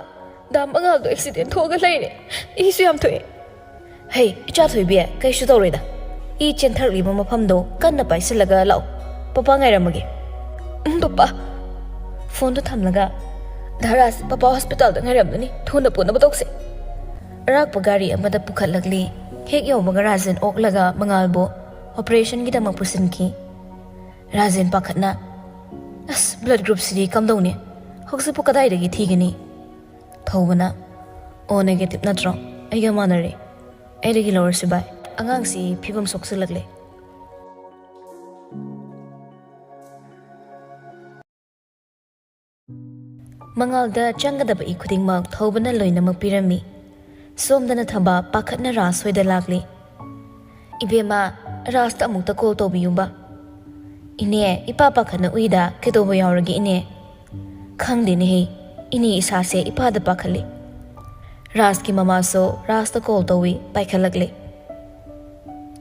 ꯗꯥ ꯃꯉꯥꯜꯗꯣ ꯑꯦꯛꯁꯤꯗꯦꯟ ꯊꯣꯛꯑꯒ ꯂꯩꯔꯦ꯫ ꯏꯁꯨ ꯌꯥꯝ ꯊꯣꯛꯑꯦ꯫" "ꯍꯩ, ꯏꯆꯥ ꯊꯣꯏꯕꯤ, ꯀꯩꯁꯨ ꯇꯧꯔꯣꯏꯗ꯫ ꯏ ꯆꯦꯟꯊꯔꯛꯂꯤꯕ ꯃꯐꯝꯗꯣ ꯀꯟꯅ ꯄꯥꯏꯁꯤꯜꯂꯒ ꯂꯥꯛꯑꯣ꯫ ꯄꯄꯥ ꯉꯥꯏꯔꯝꯃꯒꯦ꯫" "ꯎꯝ, ꯄꯄꯥ꯫" ꯐꯣꯟꯗꯣ ꯊꯝꯂꯒ, "ꯗꯥ ꯔꯥꯖ, ꯄꯄꯥ ꯍꯣꯁꯄꯤꯇꯥꯜꯗ ꯉꯥꯏꯔꯝꯂꯅꯤ꯫ ꯊꯨꯅ ꯄꯨꯅꯕ ꯇꯧꯁꯦ꯫" ꯑꯔꯥꯛꯄ ꯒꯥꯔꯤ ꯑꯃꯗ ꯄꯨꯈꯠꯂꯛꯂꯤ꯫ ꯍꯦꯛ ꯌꯧꯕꯒ ꯔꯥꯖꯦꯟ ꯑꯣꯛꯂꯒ ꯃꯉꯥꯜꯕꯨ ꯑꯣꯄꯔꯦꯁꯟꯒꯤꯗꯃꯛ ꯄꯨꯁꯤꯟꯈꯤ꯫ ꯔꯥꯖꯦꯟ ꯄꯥꯈꯠꯅ, "ꯑꯁ, ꯕ꯭ꯂꯗ ꯒ꯭ꯔꯨꯞꯁꯤꯗꯤ ꯀꯝꯗꯧꯅꯤ? ꯍꯧꯖꯤꯛꯄꯨ ꯀꯗꯥꯏꯗꯒꯤ ꯊꯤꯒꯅꯤ?" ꯊꯧꯕꯅ, "ꯑꯣ ꯅꯦꯒꯦꯇꯤꯚ ꯅꯠꯇ꯭ꯔꯣ? ꯑꯩꯒ ꯃꯥꯟꯅꯔꯦ꯫ ꯑꯩꯗꯒꯤ ꯂꯧꯔꯁꯤ ꯚꯥꯏ꯫ ꯑꯉꯥꯡꯁꯤ ꯐꯤꯕꯝ ꯁꯣꯛꯆꯤꯜꯂꯛꯂꯦ꯫" ꯃꯉꯥꯜꯗ ꯆꯪꯒꯗꯕ ꯏ ꯈꯨꯗꯤꯡꯃꯛ ꯊꯧꯕꯅ ꯂꯣꯏꯅꯃꯛ ꯄꯤꯔꯝꯃꯤ꯫ ꯁꯣꯝꯗꯅ ꯊꯕꯥ ꯄꯥꯈꯠꯅ ꯔꯥꯖ ꯍꯣꯏꯗ ꯂꯥꯛꯂꯤ꯫ "ꯏꯕꯦꯝꯃ, ꯔꯥꯖꯇ ꯑꯃꯨꯛꯇ ꯀꯣꯜ ꯇꯧꯕꯤꯌꯨꯕ꯫" "ꯏꯅꯦ, ꯏꯄꯥ ꯄꯥꯈꯠꯅ ꯎꯏꯗ, ꯀꯩꯗꯧꯕ ꯌꯥꯎꯔꯒꯦ ꯏꯅꯦ?" "ꯈꯪꯗꯦꯅꯦꯍꯦ, ꯏꯅꯦ ꯏꯁꯥꯁꯦ ꯏꯄꯥꯗ ꯄꯥꯈꯠꯂꯤ꯫" ꯔꯥꯖꯀꯤ ꯃꯃꯥꯁꯨ ꯔꯥꯖꯇ ꯀꯣꯜ ꯇꯧꯏ, ꯄꯥꯏꯈꯠꯂꯛꯂꯦ꯫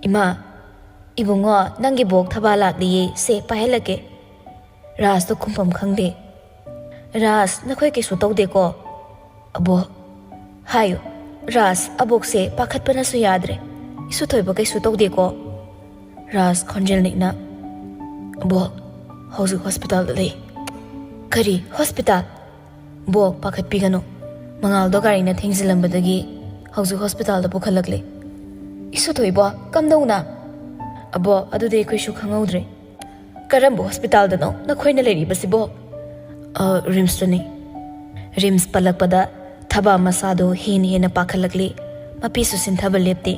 "ꯏꯃꯥ, ꯏꯕꯨꯡꯉꯣ, ꯅꯪꯒꯤ ꯕꯣꯛ ꯊꯕꯥ ꯂꯥꯛꯂꯤꯌꯦ, ꯁꯦ ꯄꯥꯏꯍꯜꯂꯛꯀꯦ꯫" ꯔꯥꯖꯇꯣ ꯈꯨꯝꯐꯝ ꯈꯪꯗꯦ꯫ "ꯔꯥꯖ, ꯅꯈꯣꯏ ꯀꯩꯁꯨ ꯇꯧꯗꯦꯀꯣ?" "ꯑꯕꯣꯛ, ꯍꯥꯏꯌꯨ꯫ ꯔꯥꯖ, ꯑꯕꯣꯛꯁꯦ ꯄꯥꯈꯠꯄꯅꯁꯨ ꯌꯥꯗ꯭ꯔꯦ꯫ ꯏꯁꯨ ꯊꯣꯏꯕ ꯀꯩꯁꯨ ꯇꯧꯗꯦꯀꯣ?" ꯔꯥꯖ ꯈꯣꯟꯖꯦꯜ ꯅꯤꯛꯅ, "ꯑꯕꯣꯛ, ꯍꯧꯖꯤꯛ ꯍꯣꯁꯄꯤꯇꯥꯜꯗ ꯂꯩ꯫" "ꯀꯔꯤ ꯍꯣꯁꯄꯤꯇꯥꯜ?" "ꯕꯣꯛ, ꯄꯥꯈꯠꯄꯤꯒꯅꯨ꯫ ꯃꯉꯥꯜꯗꯣ ꯒꯥꯔꯤꯅ ꯊꯦꯡꯖꯤꯜꯂꯝꯕꯗꯒꯤ ꯍꯧꯖꯤꯛ ꯍꯣꯁꯄꯤꯇꯥꯜꯗ ꯄꯨꯈꯠꯂꯛꯂꯦ꯫" "ꯏꯁꯨ ꯊꯣꯏꯕ, ꯀꯝꯗꯧꯅ?" "ꯑꯕꯣꯛ, ꯑꯗꯨꯗꯤ ꯑꯩꯈꯣꯏꯁꯨ ꯈꯪꯍꯧꯗ꯭ꯔꯦ꯫" "ꯀꯔꯝꯕ ꯍꯣꯁꯄꯤꯇꯥꯜꯗꯅꯣ ꯅꯈꯣꯏꯅ ꯂꯩꯔꯤꯕꯁꯤꯕꯣ?" "ꯑ, ꯔꯤꯝꯁꯇꯅꯤ꯫" ꯔꯤꯝꯁ ꯄꯜꯂꯛꯄꯗ ꯊꯕꯥ ꯃꯁꯥꯗꯣ ꯍꯦꯟꯅ ꯍꯦꯟꯅ ꯄꯥꯈꯠꯂꯛꯂꯤ꯫ ꯃꯄꯤꯁꯨ ꯁꯤꯟꯊꯕ ꯂꯦꯞꯇꯦ꯫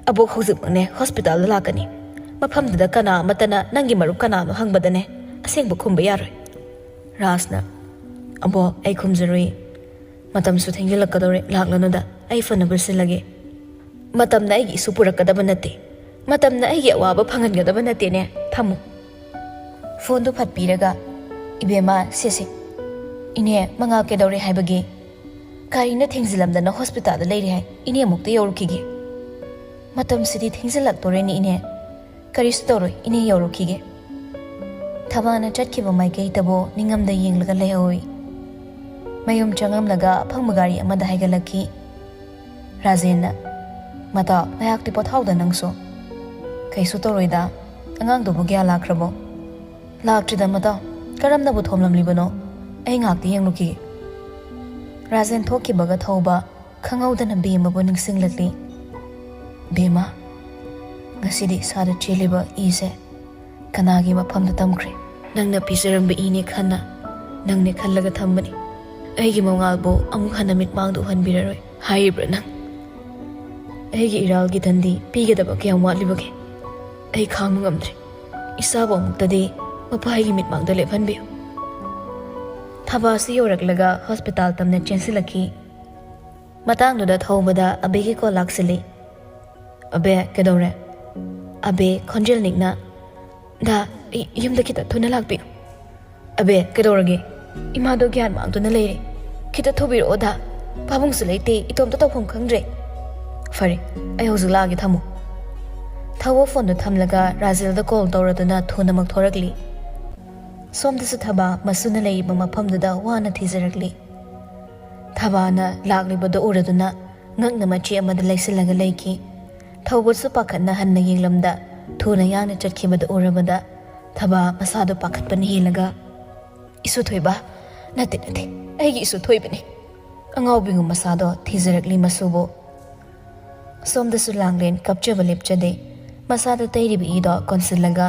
"ꯑꯕꯣꯛ ꯍꯧꯖꯤꯛꯃꯛꯅꯦ ꯍꯣꯁꯄꯤꯇꯥꯜꯗ ꯂꯥꯛꯀꯅꯤ꯫ ꯃꯐꯝꯗꯨꯗ ꯀꯅꯥ ꯑꯃꯠꯇꯅ ꯅꯪꯒꯤ ꯃꯔꯨꯞ ꯀꯅꯥꯅꯣ ꯍꯪꯕꯗꯅꯦ ꯑꯁꯦꯡꯕ ꯈꯨꯝꯕ ꯌꯥꯔꯣꯏ꯫" ꯔꯥꯖꯅ, "ꯑꯕꯣꯛ, ꯑꯩ ꯈꯨꯝꯖꯔꯣꯏ꯫ ꯃꯇꯝꯁꯨ ꯊꯦꯡꯖꯤꯜꯂꯛꯀꯗꯧꯔꯦ, ꯂꯥꯛꯂꯅꯨꯗ꯫ ꯑꯩ ꯐꯅꯕ ꯁꯤꯜꯂꯒꯦ꯫" "ꯃꯇꯝꯅ ꯑꯩꯒꯤ ꯏꯁꯨ ꯄꯨꯔꯛꯀꯗꯕ ꯅꯠꯇꯦ꯫ ꯃꯇꯝꯅ ꯑꯩꯒꯤ ꯑꯋꯥꯕ ꯐꯪꯍꯟꯒꯗꯕ ꯅꯠꯇꯦꯅꯦ꯫ ꯊꯝꯃꯨ꯫" ꯐꯣꯟꯗꯨ ꯐꯠ ꯄꯤꯔꯒ, "ꯏꯕꯦꯝꯃ, ꯁꯦ ꯁꯦ꯫ ꯏꯅꯦ, ꯃꯉꯥꯜ ꯀꯩꯗꯧꯔꯦ ꯍꯥꯏꯕꯒꯦ?" "ꯒꯥꯔꯤꯅ ꯊꯦꯡꯖꯤꯜꯂꯝꯗꯅ ꯍꯣꯁꯄꯤꯇꯥꯜꯗ ꯂꯩꯔꯦ ꯍꯥꯏ꯫ ꯏꯅꯦ ꯑꯃꯨꯛꯇ ꯌꯧꯔꯨꯈꯤꯒꯦ꯫" "ꯃꯇꯝꯁꯤꯗꯤ ꯊꯦꯡꯖꯤꯜꯂꯛꯇꯣꯔꯦꯅꯦ ꯏꯅꯦ꯫" "ꯀꯔꯤꯁꯨ ꯇꯧꯔꯣꯏ, ꯏꯅꯦ ꯌꯧꯔꯨꯈꯤꯒꯦ꯫" ꯊꯕꯥꯅ ꯆꯠꯈꯤꯕ ꯃꯥꯏꯀꯩꯇꯕꯨ ꯅꯤꯡꯉꯝꯗ ꯌꯦꯡꯂꯒ ꯂꯩꯍꯧꯏ꯫ ꯃꯌꯨꯝ ꯆꯪꯉꯝꯂꯒ ꯑꯐꯪꯕ ꯒꯥꯔꯤ ꯑꯃꯗ ꯍꯥꯏꯒꯠꯂꯛꯈꯤ꯫ ꯔꯥꯖꯦꯟꯅ, "ꯃꯇꯥꯎ, ꯉꯥꯏꯍꯥꯛꯇꯤ ꯄꯣꯊꯥꯎꯗ ꯅꯪꯁꯨ꯫" "ꯀꯩꯁꯨ ꯇꯧꯔꯣꯏꯗ꯫ ꯑꯉꯥꯡꯗꯨꯕꯨ ꯒ꯭ꯌꯥꯟ ꯂꯥꯛꯈ꯭ꯔꯕꯣ?" "ꯂꯥꯛꯇ꯭ꯔꯤꯗ ꯃꯇꯥꯎ꯫ ꯀꯔꯝꯅꯕꯨ ꯊꯣꯝꯂꯝꯂꯤꯕꯅꯣ? ꯑꯩ ꯉꯥꯏꯍꯥꯛꯇꯤ ꯌꯦꯡꯂꯨꯈꯤꯒꯦ꯫" ꯔꯥꯖꯦꯟ ꯊꯣꯛꯈꯤꯕꯒ ꯊꯧꯕ ꯈꯪꯍꯧꯗꯅ ꯕꯦꯝꯃꯕꯨ ꯅꯤꯡꯁꯤꯡꯂꯛꯂꯤ꯫ "ꯕꯦꯝꯃ, ꯉꯁꯤꯗꯤ ꯏꯁꯥꯗ ꯆꯦꯜꯂꯤꯕ ꯏꯁꯦ ꯀꯅꯥꯒꯤ ꯃꯐꯝꯗ ꯇꯝꯈ꯭ꯔꯦ?" "ꯅꯪꯅ ꯄꯤꯖꯔꯝꯕ ꯏꯅꯦ ꯈꯟꯅ, ꯅꯪꯅꯦ ꯈꯜꯂꯒ ꯊꯝꯕꯅꯤ꯫ ꯑꯩꯒꯤ ꯃꯉꯥꯜꯕꯨ ꯑꯃꯨꯛ ꯍꯟꯅ ꯃꯤꯠꯃꯥꯡꯗ ꯎꯍꯟꯕꯤꯔꯔꯣꯏ ꯍꯥꯏꯔꯤꯕ꯭ꯔꯥ ꯅꯪ? ꯑꯩꯒꯤ ꯏꯔꯥꯜꯒꯤ ꯙꯟꯗꯤ ꯄꯤꯒꯗꯕ ꯀꯌꯥꯝ ꯋꯥꯠꯂꯤꯕꯒꯦ? ꯑꯩ ꯈꯥꯡꯕ ꯉꯝꯗ꯭ꯔꯦ꯫ ꯏꯁꯥꯕꯨ ꯑꯃꯨꯛꯇꯗꯤ ꯃꯄꯥꯒꯤ ꯃꯤꯠꯃꯥꯡꯗ ꯂꯦꯞꯍꯟꯕꯤꯌꯨ꯫" ꯊꯕꯥꯁꯨ ꯌꯧꯔꯛꯂꯒ ꯍꯣꯁꯄꯤꯇꯥꯜ ꯇꯝꯅ ꯆꯦꯟꯁꯤꯜꯂꯛꯈꯤ꯫ ꯃꯇꯥꯡꯗꯨꯗ ꯊꯧꯕꯗ ꯑꯕꯦꯒꯤ ꯀꯣꯜ ꯂꯥꯛꯁꯤꯜꯂꯤ꯫ "ꯑꯕꯦ, ꯀꯩꯗꯧꯔꯦ?" ꯑꯕꯦ ꯈꯣꯟꯖꯦꯜ ꯅꯤꯛꯅ, "ꯗꯥ, ꯑꯩ ꯌꯨꯝꯗ ꯈꯤꯇ ꯊꯨꯅ ꯂꯥꯛꯄꯤꯌꯨ꯫" "ꯑꯕꯦ, ꯀꯩꯗꯧꯔꯒꯦ?" "ꯏꯃꯥꯗꯣ ꯒ꯭ꯌꯥꯟ ꯃꯥꯡꯗꯨꯅ ꯂꯩꯔꯦ꯫ ꯈꯤꯇ ꯊꯨꯕꯤꯔꯛꯑꯣ ꯗꯥ꯫ ꯄꯥꯕꯨꯡꯁꯨ ꯂꯩꯇꯦ, ꯏꯇꯣꯝꯇ ꯇꯧꯐꯝ ꯈꯪꯗ꯭ꯔꯦ꯫" "ꯐꯔꯦ, ꯑꯩ ꯍꯧꯖꯤꯛ ꯂꯥꯛꯑꯒꯦ, ꯊꯝꯃꯣ꯫" ꯊꯧꯕ ꯐꯣꯟꯗꯨ ꯊꯝꯂꯒ ꯔꯥꯖꯦꯜꯗ ꯀꯣꯜ ꯇꯧꯔꯗꯨꯅ ꯊꯨꯅꯃꯛ ꯊꯣꯔꯛꯂꯤ꯫ ꯁꯣꯝꯗꯁꯨ ꯊꯕꯥ ꯃꯁꯨꯅ ꯂꯩꯔꯤꯕ ꯃꯐꯝꯗꯨꯗ ꯋꯥꯅ ꯊꯤꯖꯔꯛꯂꯤ꯫ ꯊꯕꯥꯅ ꯂꯥꯛꯂꯤꯕꯗꯨ ꯎꯔꯗꯨꯅ ꯉꯛꯅ ꯃꯆꯦ ꯑꯃꯗ ꯂꯩꯁꯤꯜꯂꯒ ꯂꯩꯈꯤ꯫ ꯊꯧꯕꯁꯨ ꯄꯥꯈꯠꯅ ꯍꯟꯅ ꯌꯦꯡꯂꯝꯗ ꯊꯨꯅ ꯌꯥꯡꯅ ꯆꯠꯈꯤꯕꯗꯨ ꯎꯔꯕꯗ ꯊꯕꯥ ꯃꯁꯥꯗꯨ ꯄꯥꯈꯠꯄꯅ ꯍꯦꯜꯂꯒ, "ꯏꯁꯨ ꯊꯣꯏꯕ, ꯅꯠꯇꯦ, ꯅꯠꯇꯦ, ꯑꯩꯒꯤ ꯏꯁꯨ ꯊꯣꯏꯕꯅꯤ!" ꯑꯉꯥꯎꯕꯤꯒꯨꯝ ꯃꯁꯥꯗꯣ ꯊꯤꯖꯔꯛꯂꯤ ꯃꯁꯨꯕꯨ꯫ ꯁꯣꯝꯗꯁꯨ ꯂꯥꯡꯂꯦꯟ ꯀꯞꯆꯕ ꯂꯦꯞꯆꯗꯦ꯫ ꯃꯁꯥꯗ ꯇꯩꯔꯤꯕ ꯏꯗꯣ ꯀꯣꯟꯁꯤꯜꯂꯒ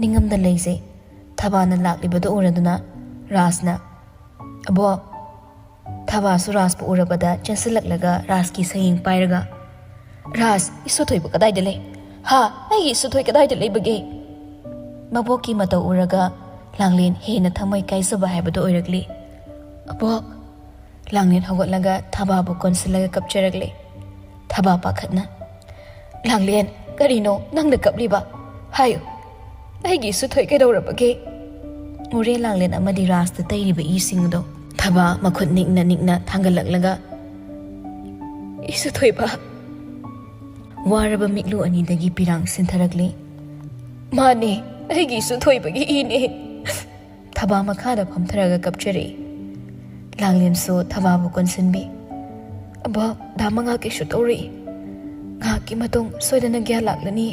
ꯅꯤꯡꯉꯝꯗ ꯂꯩꯖꯩ꯫ ꯊꯕꯥꯅ ꯂꯥꯛꯂꯤꯕꯗꯨ ꯎꯔꯗꯨꯅ ꯔꯥꯖꯅ, "ꯑꯕꯣꯛ!" ꯊꯕꯥꯁꯨ ꯔꯥꯖꯄꯨ ꯎꯔꯕꯗ ꯆꯦꯟꯁꯤꯜꯂꯛꯂꯒ ꯔꯥꯖꯀꯤ ꯁꯌꯦꯡ ꯄꯥꯏꯔꯒ, "ꯔꯥꯖ, ꯏꯁꯨ ꯊꯣꯏꯕ ꯀꯗꯥꯏꯗ ꯂꯩ? ꯍꯥ? ꯑꯩꯒꯤ ꯏꯁꯨ ꯊꯣꯏ ꯀꯗꯥꯏꯗ ꯂꯩꯕꯒꯦ?" ꯃꯕꯣꯛꯀꯤ ꯃꯇꯧ ꯎꯔꯒ ꯂꯥꯡꯂꯦꯟ ꯍꯦꯟꯅ ꯊꯃꯣꯏ ꯀꯥꯏꯖꯕ ꯍꯥꯏꯕꯗꯨ ꯑꯣꯏꯔꯛꯂꯤ꯫ "ꯑꯕꯣꯛ!" ꯂꯥꯡꯂꯦꯟ ꯍꯧꯒꯠꯂꯒ ꯊꯕꯥꯕꯨ ꯀꯣꯟꯁꯤꯜꯂꯒ ꯀꯞꯆꯔꯛꯂꯦ꯫ ꯊꯕꯥ ꯄꯥꯈꯠꯅ, "ꯂꯥꯡꯂꯦꯟ, ꯀꯔꯤꯅꯣ ꯅꯪꯅ ꯀꯞꯂꯤꯕ? ꯍꯥꯏꯌꯨ, ꯑꯩꯒꯤ ꯏꯁꯨ ꯊꯣꯏ ꯀꯩꯗꯧꯔꯕꯒꯦ?" ꯎꯔꯦ ꯂꯥꯡꯂꯦꯟ ꯑꯃꯗꯤ ꯔꯥꯖꯇ ꯇꯩꯔꯤꯕ ꯏꯁꯤꯡꯗꯣ꯫ ꯊꯕꯥ ꯃꯈꯨꯠ ꯅꯤꯛꯅ ꯅꯤꯛꯅ ꯊꯥꯡꯒꯠꯂꯛꯂꯒ, "ꯏꯁꯨ ꯊꯣꯏꯕ!" ꯋꯥꯔꯕ ꯃꯤꯠꯂꯨ ꯑꯅꯤꯗꯒꯤ ꯄꯤꯔꯥꯡ ꯁꯤꯟꯊꯔꯛꯂꯤ꯫ "ꯃꯥꯅꯦ, ꯑꯩꯒꯤ ꯏꯁꯨ ꯊꯣꯏꯕꯒꯤ ꯏꯅꯦ!" ꯊꯕꯥ ꯃꯈꯥꯗ ꯐꯝꯊꯔꯒ ꯀꯞꯆꯔꯛꯏ꯫ ꯂꯥꯡꯂꯦꯟꯁꯨ ꯊꯕꯥꯕꯨ ꯀꯣꯟꯁꯤꯟꯕꯤ꯫ "ꯑꯕꯣꯛ, ꯗꯥ ꯃꯉꯥꯜ ꯀꯩꯁꯨ ꯇꯧꯔꯣꯏ꯫ ꯉꯥꯏꯍꯥꯛꯀꯤ ꯃꯇꯨꯡ ꯁꯣꯏꯗꯅ ꯒ꯭ꯌꯥꯟ ꯂꯥꯛꯂꯅꯤ꯫"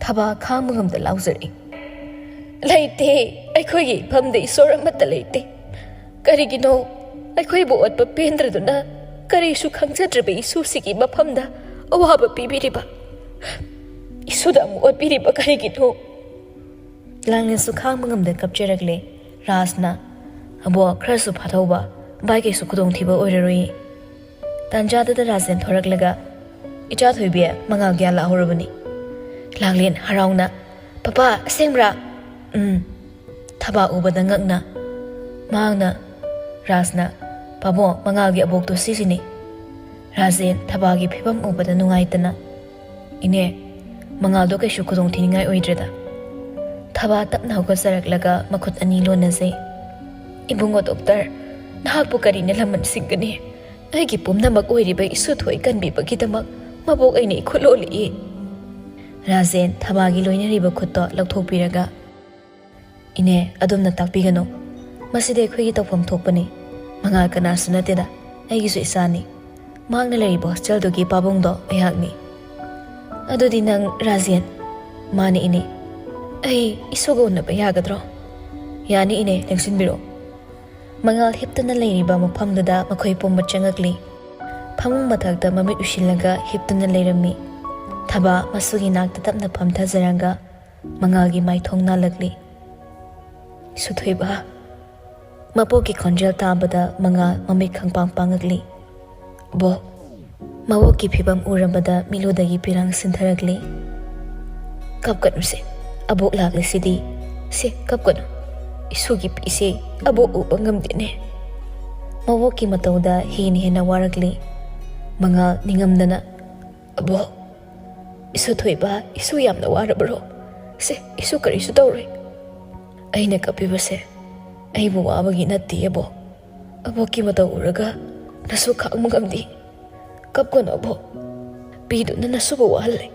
ꯊꯕꯥ ꯈꯥꯡꯕ ꯉꯝꯗ ꯂꯥꯎꯖꯔꯛꯏ꯫ "ꯂꯩꯇꯦ, ꯑꯩꯈꯣꯏꯒꯤ ꯏꯐꯝꯗ ꯏꯁꯣꯔ ꯑꯃꯠꯇ ꯂꯩꯇꯦ꯫ ꯀꯔꯤꯒꯤꯅꯣ ꯑꯩꯈꯣꯏꯕꯨ ꯑꯣꯠꯄ ꯄꯦꯟꯗ꯭ꯔꯗꯨꯅ ꯀꯔꯤꯁꯨ ꯈꯪꯖꯗ꯭ꯔꯕ ꯏꯁꯨꯁꯤꯒꯤ ꯃꯐꯝꯗ ꯑꯋꯥꯕ ꯄꯤꯕꯤꯔꯤꯕ? ꯏꯁꯨꯗ ꯑꯃꯨꯛ ꯑꯣꯠꯄꯤꯔꯤꯕ ꯀꯔꯤꯒꯤꯅꯣ?" ꯂꯥꯡꯂꯦꯟꯁꯨ ꯈꯥꯡꯕ ꯉꯝꯗ ꯀꯞꯆꯔꯛꯂꯦ꯫ ꯔꯥꯖꯅ, "ꯑꯕꯣꯛ, ꯈꯔꯁꯨ ꯐꯥꯊꯧꯕ, ꯚꯥꯏ ꯀꯩꯁꯨ ꯈꯨꯗꯣꯡꯊꯤꯕ ꯑꯣꯏꯔꯔꯣꯏ꯫" ꯇꯥꯟꯖꯥꯗꯨꯗ ꯔꯥꯖꯦꯟ ꯊꯣꯔꯛꯂꯒ, "ꯏꯆꯥ ꯊꯣꯏꯕꯤ, ꯃꯉꯥꯜ ꯒ꯭ꯌꯥꯟ ꯂꯥꯛꯍꯧꯔꯕꯅꯤ꯫" ꯂꯥꯡꯂꯦꯟ ꯍꯔꯥꯎꯅ, "ꯄꯄꯥ, ꯑꯁꯦꯡꯕ꯭ꯔꯥ?" "ꯎꯝ꯫" ꯊꯕꯥ ꯎꯕꯗ ꯉꯛꯅ, ꯃꯍꯥꯛꯅ, ꯔꯥꯖꯅ, "ꯄꯥꯕꯨꯡ, ꯃꯉꯥꯜꯒꯤ ꯑꯕꯣꯛꯇꯣ ꯁꯤꯁꯤꯅꯤ꯫" ꯔꯥꯖꯦꯟ ꯊꯕꯥꯒꯤ ꯐꯤꯕꯝ ꯎꯕꯗ ꯅꯨꯡꯉꯥꯏꯇꯅ, "ꯏꯅꯦ, ꯃꯉꯥꯜꯗꯣ ꯀꯩꯁꯨ ꯈꯨꯗꯣꯡ ꯊꯤꯅꯤꯡꯉꯥꯏ ꯑꯣꯏꯗ꯭ꯔꯦꯗ꯫" ꯊꯕꯥ ꯇꯞꯅ ꯍꯧꯒꯠꯆꯔꯛꯂꯒ ꯃꯈꯨꯠ ꯑꯅꯤ ꯂꯣꯟꯅꯖꯩ꯫ "ꯏꯕꯨꯡꯉꯣ ꯗꯣꯛꯇꯔ, ꯅꯍꯥꯛꯄꯨ ꯀꯔꯤꯅ ꯂꯃꯟ ꯁꯤꯡꯒꯅꯤ? ꯑꯩꯒꯤ ꯄꯨꯝꯅꯃꯛ ꯑꯣꯏꯔꯤꯕ ꯏꯁꯨ ꯊꯣꯏ ꯀꯟꯕꯤꯕꯒꯤꯗꯃꯛ ꯃꯕꯣꯛ ꯑꯩꯅ ꯏꯈꯨꯠ ꯂꯣꯜꯂꯛꯏ꯫" ꯔꯥꯖꯦꯟ ꯊꯕꯥꯒꯤ ꯂꯣꯏꯅꯔꯤꯕ ꯈꯨꯠꯇꯣ ꯂꯧꯊꯣꯛꯄꯤꯔꯒ, "ꯏꯅꯦ, ꯑꯗꯣꯝꯅ ꯇꯥꯛꯄꯤꯒꯅꯨ꯫ ꯃꯁꯤꯗꯤ ꯑꯩꯈꯣꯏꯒꯤ ꯇꯧꯐꯝ ꯊꯣꯛꯄꯅꯤ꯫ ꯃꯉꯥꯜ ꯀꯅꯥꯁꯨ ꯅꯠꯇꯦꯗ, ꯑꯩꯒꯤꯁꯨ ꯏꯆꯥꯅꯤ꯫ ꯃꯍꯥꯛꯅ ꯂꯩꯔꯤꯕ ꯍꯣꯁꯇꯦꯜꯗꯨꯒꯤ ꯄꯥꯕꯨꯡꯗꯣ ꯑꯩꯍꯥꯛꯅꯤ꯫" "ꯑꯗꯨꯗꯤ ꯅꯪ ꯔꯥꯖꯦꯟ?" "ꯃꯥꯅꯦ, ꯏꯅꯦ꯫" "ꯑꯩ ꯏꯁꯨꯒ ꯎꯅꯕ ꯌꯥꯒꯗ꯭ꯔꯣ?" "ꯌꯥꯅꯤ, ꯏꯅꯦ, ꯂꯦꯡꯁꯤꯟꯕꯤꯔꯣ꯫" ꯃꯉꯥꯜ ꯍꯤꯞꯇꯨꯅ ꯂꯩꯔꯤꯕ ꯃꯐꯝꯗꯨꯗ ꯃꯈꯣꯏ ꯄꯨꯝꯕ ꯆꯪꯉꯛꯂꯤ꯫ ꯐꯃꯨꯡ ꯃꯊꯛꯇ ꯃꯃꯤꯠ ꯎꯏꯁꯤꯜꯂꯒ ꯍꯤꯞꯇꯨꯅ ꯂꯩꯔꯝꯃꯤ꯫ ꯊꯕꯥ ꯃꯁꯨꯒꯤ ꯅꯥꯛꯇ ꯇꯞꯅ ꯐꯝꯊꯖꯔꯒ ꯃꯉꯥꯜꯒꯤ ꯃꯥꯏꯊꯣꯡ ꯅꯥꯜꯂꯛꯂꯤ꯫ "ꯏꯁꯨꯊꯣꯏꯕ꯫" ꯃꯕꯣꯛꯀꯤ ꯈꯣꯟꯖꯦꯜ ꯇꯥꯕꯗ ꯃꯉꯥꯜ ꯃꯃꯤꯠ ꯈꯪꯄꯥꯡ ꯄꯥꯡꯉꯛꯂꯤ꯫ "ꯕꯣꯛ꯫" ꯃꯕꯣꯛꯀꯤ ꯐꯤꯕꯝ ꯎꯔꯝꯕꯗ ꯃꯤꯠꯂꯨꯗꯒꯤ ꯄꯤꯔꯥꯡ ꯁꯤꯟꯊꯔꯛꯂꯤ꯫ "ꯀꯞꯀꯅꯨꯁꯦ, ꯑꯕꯣꯛ ꯂꯥꯛꯂꯤꯁꯤꯗꯤ꯫ ꯁꯦ, ꯀꯞꯀꯅꯨ꯫ ꯏꯁꯨꯒꯤ ꯄꯤꯁꯦ ꯑꯕꯣꯛ ꯎꯕ ꯉꯝꯗꯦꯅꯦ꯫" ꯃꯕꯣꯛꯀꯤ ꯃꯇꯧꯗ ꯍꯦꯟꯅ ꯍꯦꯟꯅ ꯋꯥꯔꯛꯂꯤ꯫ ꯃꯉꯥꯜ ꯅꯤꯡꯉꯝꯗꯅ, "ꯑꯕꯣꯛ꯫" "ꯏꯁꯨ ꯊꯣꯏꯕ, ꯏꯁꯨ ꯌꯥꯝꯅ ꯋꯥꯔꯕ꯭ꯔꯣ? ꯁꯦ, ꯏꯁꯨ ꯀꯔꯤꯁꯨ ꯇꯧꯔꯣꯏ꯫" "ꯑꯩꯅ ꯀꯞꯄꯤꯕꯁꯦ ꯑꯩꯕꯨ ꯋꯥꯕꯒꯤ ꯅꯠꯇꯦ, ꯑꯕꯣꯛ꯫ ꯑꯕꯣꯛꯀꯤ ꯃꯇꯧ ꯎꯔꯒ ꯅꯁꯨ ꯈꯥꯡꯕ ꯉꯝꯗꯦ꯫ ꯀꯞꯀꯅꯨ, ꯑꯕꯣꯛ꯫ ꯄꯤꯗꯨꯅ ꯅꯁꯨꯕꯨ ꯋꯥꯍꯜꯂꯦ꯫"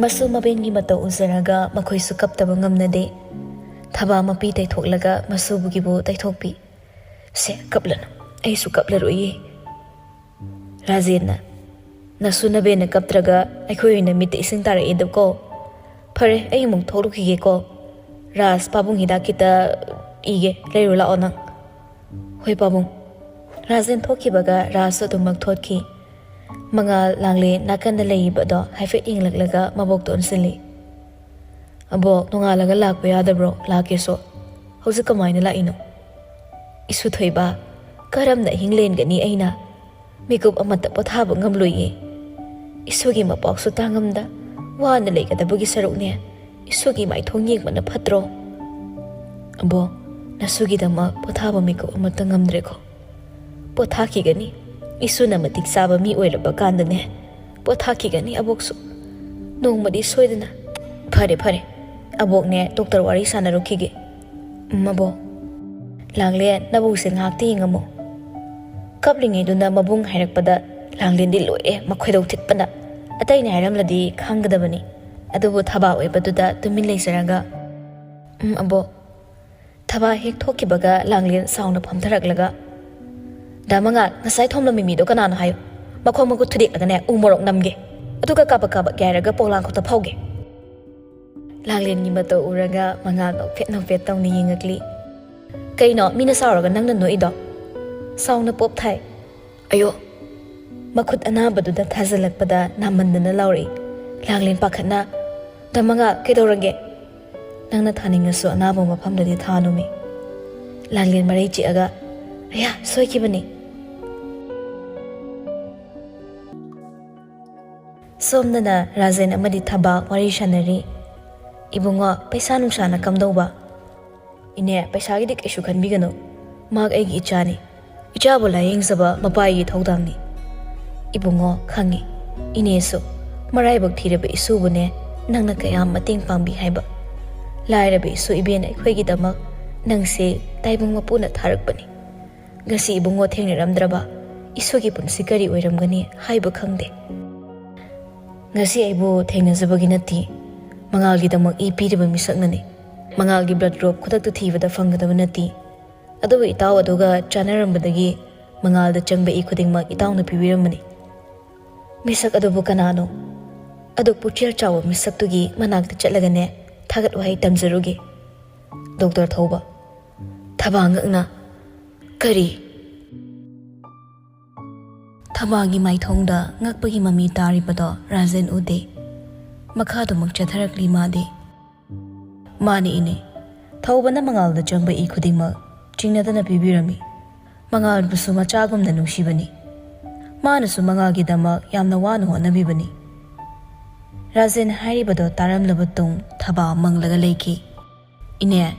ꯃꯁꯨ ꯃꯕꯦꯟꯒꯤ ꯃꯇꯧ ꯎꯖꯔꯒ ꯃꯈꯣꯏꯁꯨ ꯀꯞꯇꯕ ꯉꯝꯅꯗꯦ꯫ ꯊꯕꯥ ꯃꯄꯤ ꯇꯩꯊꯣꯛꯂꯒ ꯃꯁꯨꯕꯨꯒꯤꯕꯨ ꯇꯩꯊꯣꯛꯄꯤ꯫ "ꯁꯦ, ꯀꯞꯂꯅꯨ꯫ ꯑꯩꯁꯨ ꯀꯞꯂꯔꯣꯏꯌꯦ꯫" ꯔꯥꯖꯦꯟꯅ, "ꯅꯁꯨ ꯅꯕꯦꯟꯅ ꯀꯞꯇ꯭ꯔꯒ ꯑꯩꯈꯣꯏ ꯑꯣꯏꯅ ꯃꯤꯠꯇ ꯏꯁꯤꯡ ꯇꯥꯔꯛꯑꯦꯗꯀꯣ꯫ ꯐꯔꯦ, ꯑꯩ ꯑꯃꯨꯛ ꯊꯣꯛꯂꯨꯈꯤꯒꯦꯀꯣ꯫ ꯔꯥꯖ, ꯄꯥꯕꯨꯡ ꯍꯤꯗꯥꯛ ꯈꯤꯇ ꯏꯒꯦ, ꯂꯩꯔꯨ ꯂꯥꯛꯑꯣ ꯅꯪ꯫" "ꯍꯣꯏ, ꯄꯥꯕꯨꯡ꯫" ꯔꯥꯖꯦꯟ ꯊꯣꯛꯈꯤꯕꯒ ꯔꯥꯖꯁꯨ ꯑꯗꯨꯃꯛ ꯊꯣꯛꯈꯤ꯫ ꯃꯉꯥꯜ ꯂꯥꯡꯂꯦꯟ ꯅꯥꯀꯟꯗ ꯂꯩꯔꯤꯕꯗꯣ ꯍꯥꯏꯐꯦꯠ ꯌꯦꯡꯂꯛꯂꯒ ꯃꯕꯣꯛꯇ ꯑꯣꯟꯁꯤꯜꯂꯤ꯫ "ꯑꯕꯣꯛ, ꯅꯣꯡꯉꯥꯜꯂꯒ ꯂꯥꯛꯄ ꯌꯥꯗꯕ꯭ꯔꯣ? ꯂꯥꯛꯀꯦꯁꯨ꯫ ꯍꯧꯖꯤꯛ ꯀꯃꯥꯏꯅ ꯂꯥꯛꯏꯅꯣ?" "ꯏꯁꯨ ꯊꯣꯏꯕ, ꯀꯔꯝꯅ ꯑꯍꯤꯡ ꯂꯦꯟꯒꯅꯤ ꯑꯩꯅ? ꯃꯤꯀꯨꯞ ꯑꯃꯠꯇ ꯄꯣꯊꯥꯕ ꯉꯝꯂꯣꯏꯌꯦ꯫ ꯏꯁꯨꯒꯤ ꯃꯄꯥꯎꯁꯨ ꯇꯥꯉꯝꯗ ꯋꯥꯅ ꯂꯩꯒꯗꯕꯒꯤ ꯁꯔꯨꯛꯅꯦ ꯏꯁꯨꯒꯤ ꯃꯥꯏꯊꯣꯡ ꯌꯦꯡꯕꯅ ꯐꯠꯇ꯭ꯔꯣ?" "ꯑꯕꯣꯛ, ꯅꯁꯨꯒꯤꯗꯃꯛ ꯄꯣꯊꯥꯕ ꯃꯤꯀꯨꯞ ꯑꯃꯠꯇ ꯉꯝꯗ꯭ꯔꯦꯀꯣ?" "ꯄꯣꯊꯥꯈꯤꯒꯅꯤ꯫ ꯏꯁꯨꯅ ꯃꯇꯤꯛ ꯆꯥꯕ ꯃꯤ ꯑꯣꯏꯔꯕ ꯀꯥꯟꯗꯅꯦ ꯄꯣꯊꯥꯈꯤꯒꯅꯤ ꯑꯕꯣꯛꯁꯨ꯫ ꯅꯣꯡꯃꯗꯤ ꯁꯣꯏꯗꯅ꯫" "ꯐꯔꯦ, ꯐꯔꯦ꯫ ꯑꯕꯣꯛꯅꯦ ꯗꯣꯛꯇꯔ ꯋꯥꯔꯤ ꯁꯥꯟꯅꯔꯨꯈꯤꯒꯦ꯫" "ꯎꯝ, ꯑꯕꯣꯛ꯫" "ꯂꯥꯡꯂꯦꯟ, ꯅꯕꯨꯡꯁꯦ ꯉꯥꯏꯍꯥꯛꯇ ꯌꯦꯡꯉꯝꯃꯣ꯫" ꯀꯞꯂꯤꯉꯩꯗꯨꯅ ꯃꯕꯨꯡ ꯍꯥꯏꯔꯛꯄꯗ ꯂꯥꯡꯂꯦꯟꯗꯤ ꯂꯣꯏꯔꯦ, ꯃꯈꯣꯏꯗꯧ ꯊꯤꯠꯄꯅ꯫ ꯑꯇꯩꯅ ꯍꯥꯏꯔꯝꯂꯗꯤ ꯈꯪꯒꯗꯕꯅꯤ꯫ ꯑꯗꯨꯕꯨ ꯊꯕꯥ ꯑꯣꯏꯕꯗꯨꯗ ꯇꯨꯃꯤꯟ ꯂꯩꯖꯔꯒ, "ꯎꯝ, ꯑꯕꯣꯛ꯫" ꯊꯕꯥ ꯍꯦꯛ ꯊꯣꯛꯈꯤꯕꯒ ꯂꯥꯡꯂꯦꯟ ꯁꯥꯎꯅ ꯐꯝꯊꯔꯛꯂꯒ, "ꯗꯥ ꯃꯉꯥꯜ, ꯉꯁꯥꯏ ꯊꯣꯝꯂꯝꯃꯤ ꯃꯤꯗꯣ ꯀꯅꯥꯅꯣ ꯍꯥꯏꯌꯨ꯫ ꯃꯈꯣꯡ ꯃꯈꯨꯠ ꯊꯨꯗꯦꯛꯂꯒꯅꯦ, ꯎ ꯃꯣꯔꯣꯛ ꯅꯝꯒꯦ꯫ ꯑꯗꯨꯒ ꯀꯥꯕꯛ ꯀꯥꯕꯛ ꯌꯥꯏꯔꯒ ꯄꯣꯂꯥꯡꯈꯣꯛꯇ ꯐꯧꯒꯦ꯫" ꯂꯥꯡꯂꯦꯟꯒꯤ ꯃꯇꯧ ꯎꯔꯒ ꯃꯉꯥꯜ ꯅꯣꯛꯐꯦꯠ ꯅꯣꯛꯐꯦꯠ ꯇꯧꯅ ꯌꯦꯡꯉꯛꯂꯤ꯫ "ꯀꯩꯅꯣ, ꯃꯤꯅ ꯁꯥꯎꯔꯒ ꯅꯪꯅ ꯅꯣꯛꯏꯗꯣ?" ꯁꯥꯎꯅ ꯄꯣꯞ ꯊꯥꯏ꯫ "ꯑꯌꯣ!" ꯃꯈꯨꯠ ꯑꯅꯥꯕꯗꯨꯗ ꯊꯥꯖꯤꯜꯂꯛꯄꯗ ꯅꯥꯃꯟꯗꯅ ꯂꯥꯎꯔꯛꯏ꯫ ꯂꯥꯡꯂꯦꯟ ꯄꯥꯈꯠꯅ, "ꯗꯥ ꯃꯉꯥꯜ, ꯀꯩꯗꯧꯔꯒꯦ?" "ꯅꯪꯅ ꯊꯥꯅꯤꯡꯉꯁꯨ ꯑꯅꯥꯕ ꯃꯐꯝꯗꯗꯤ ꯊꯥꯅꯨꯃꯤ꯫" ꯂꯥꯡꯂꯦꯟ ꯃꯔꯩ ꯆꯤꯛꯑꯒ, "ꯑꯌꯥ, ꯁꯣꯏꯈꯤꯕꯅꯤ꯫" ꯁꯣꯝꯗꯅ ꯔꯥꯖꯦꯟ ꯑꯃꯗꯤ ꯊꯕꯥ ꯋꯥꯔꯤ ꯁꯥꯟꯅꯔꯤ꯫ "ꯏꯕꯨꯡꯉꯣ, ꯄꯩꯁꯥ ꯅꯨꯡꯁꯥꯅ ꯀꯝꯗꯧꯕ?" "ꯏꯅꯦ, ꯄꯩꯁꯥꯒꯤꯗꯤ ꯀꯩꯁꯨ ꯈꯟꯕꯤꯒꯅꯨ꯫ ꯃꯍꯥꯛ ꯑꯩꯒꯤ ꯏꯆꯥꯅꯤ꯫ ꯏꯆꯥꯕꯨ ꯂꯥꯌꯦꯡꯖꯕ ꯃꯄꯥꯒꯤ ꯊꯧꯗꯥꯡꯅꯤ꯫" "ꯏꯕꯨꯡꯉꯣ, ꯈꯪꯉꯤ꯫ ꯏꯅꯦꯁꯨ ꯃꯔꯥꯏꯕꯛ ꯊꯤꯔꯕ ꯏꯁꯨꯕꯨꯅꯦ ꯅꯪꯅ ꯀꯌꯥꯝ ꯃꯇꯦꯡ ꯄꯥꯡꯕꯤ ꯍꯥꯏꯕ꯫ ꯂꯥꯏꯔꯕ ꯏꯁꯨ ꯏꯕꯦꯟ ꯑꯩꯈꯣꯏꯒꯤꯗꯃꯛ ꯅꯪꯁꯦ ꯇꯥꯏꯕꯪ ꯃꯄꯨꯅ ꯊꯥꯔꯛꯄꯅꯤ꯫ ꯉꯁꯤ ꯏꯕꯨꯡꯉꯣ ꯊꯦꯡꯅꯔꯝꯗ꯭ꯔꯕ ꯏꯁꯨꯒꯤ ꯄꯨꯟꯁꯤ ꯀꯔꯤ ꯑꯣꯏꯔꯝꯒꯅꯤ ꯍꯥꯏꯕ ꯈꯪꯗꯦ꯫ ꯉꯁꯤ ꯑꯩꯕꯨ ꯊꯦꯡꯅꯖꯕꯒꯤ ꯅꯠꯇꯦ, ꯃꯉꯥꯜꯒꯤꯗꯃꯛ ꯏ ꯄꯤꯔꯤꯕ ꯃꯤꯁꯛꯅꯅꯤ꯫ ꯃꯉꯥꯜꯒꯤ blood group ꯈꯨꯗꯛꯇ ꯊꯤꯕꯗ ꯐꯪꯒꯗꯕ ꯅꯠꯇꯦ꯫ ꯑꯗꯨꯕꯨ ꯏꯇꯥꯎ ꯑꯗꯨꯒ ꯆꯥꯟꯅꯔꯝꯕꯗꯒꯤ ꯃꯉꯥꯜꯗ ꯆꯪꯕ ꯏ ꯈꯨꯗꯤꯡꯃꯛ ꯏꯇꯥꯎꯅ ꯄꯤꯕꯤꯔꯝꯕꯅꯤ꯫" "ꯃꯤꯁꯛ ꯑꯗꯨꯕꯨ ꯀꯅꯥꯅꯣ? ꯑꯗꯨꯛ ꯄꯨꯛꯆꯦꯜ ꯆꯥꯎꯕ ꯃꯤꯁꯛꯇꯨꯒꯤ ꯃꯅꯥꯛꯇ ꯆꯠꯂꯒꯅꯦ ꯊꯥꯒꯠ ꯋꯥꯍꯩ ꯇꯝꯖꯔꯨꯒꯦ꯫" "ꯗꯣꯛꯇꯔ ꯊꯧꯕ꯫" ꯊꯕꯥ ꯉꯛꯅ, "ꯀꯔꯤ?" ꯊꯕꯥꯒꯤ ꯃꯥꯏꯊꯣꯡꯗ ꯉꯛꯄꯒꯤ ꯃꯃꯤ ꯇꯥꯔꯤꯕꯗꯣ ꯔꯥꯖꯦꯟ ꯎꯗꯦ꯫ ꯃꯈꯥꯗꯨꯃꯛ ꯆꯠꯊꯔꯛꯂꯤ ꯃꯥꯗꯤ꯫ "ꯃꯥꯅꯤ ꯏꯅꯦ, ꯊꯧꯕꯅ ꯃꯉꯥꯜꯗ ꯆꯪꯕ ꯏ ꯈꯨꯗꯤꯡꯃꯛ ꯆꯤꯡꯅꯗꯅ ꯄꯤꯕꯤꯔꯝꯃꯤ꯫ ꯃꯉꯥꯜꯕꯨꯁꯨ ꯃꯆꯥꯒꯨꯝꯅ ꯅꯨꯡꯁꯤꯕꯅꯤ꯫ ꯃꯥꯅꯁꯨ ꯃꯉꯥꯜꯒꯤꯗꯃꯛ ꯌꯥꯝꯅ ꯋꯥꯅ ꯍꯣꯠꯅꯕꯤꯕꯅꯤ꯫" ꯔꯥꯖꯦꯟ ꯍꯥꯏꯔꯤꯕꯗꯣ ꯇꯥꯔꯝꯂꯕ ꯇꯨꯡ ꯊꯕꯥ ꯃꯪꯂꯒ ꯂꯩꯈꯤ꯫ "ꯏꯅꯦ,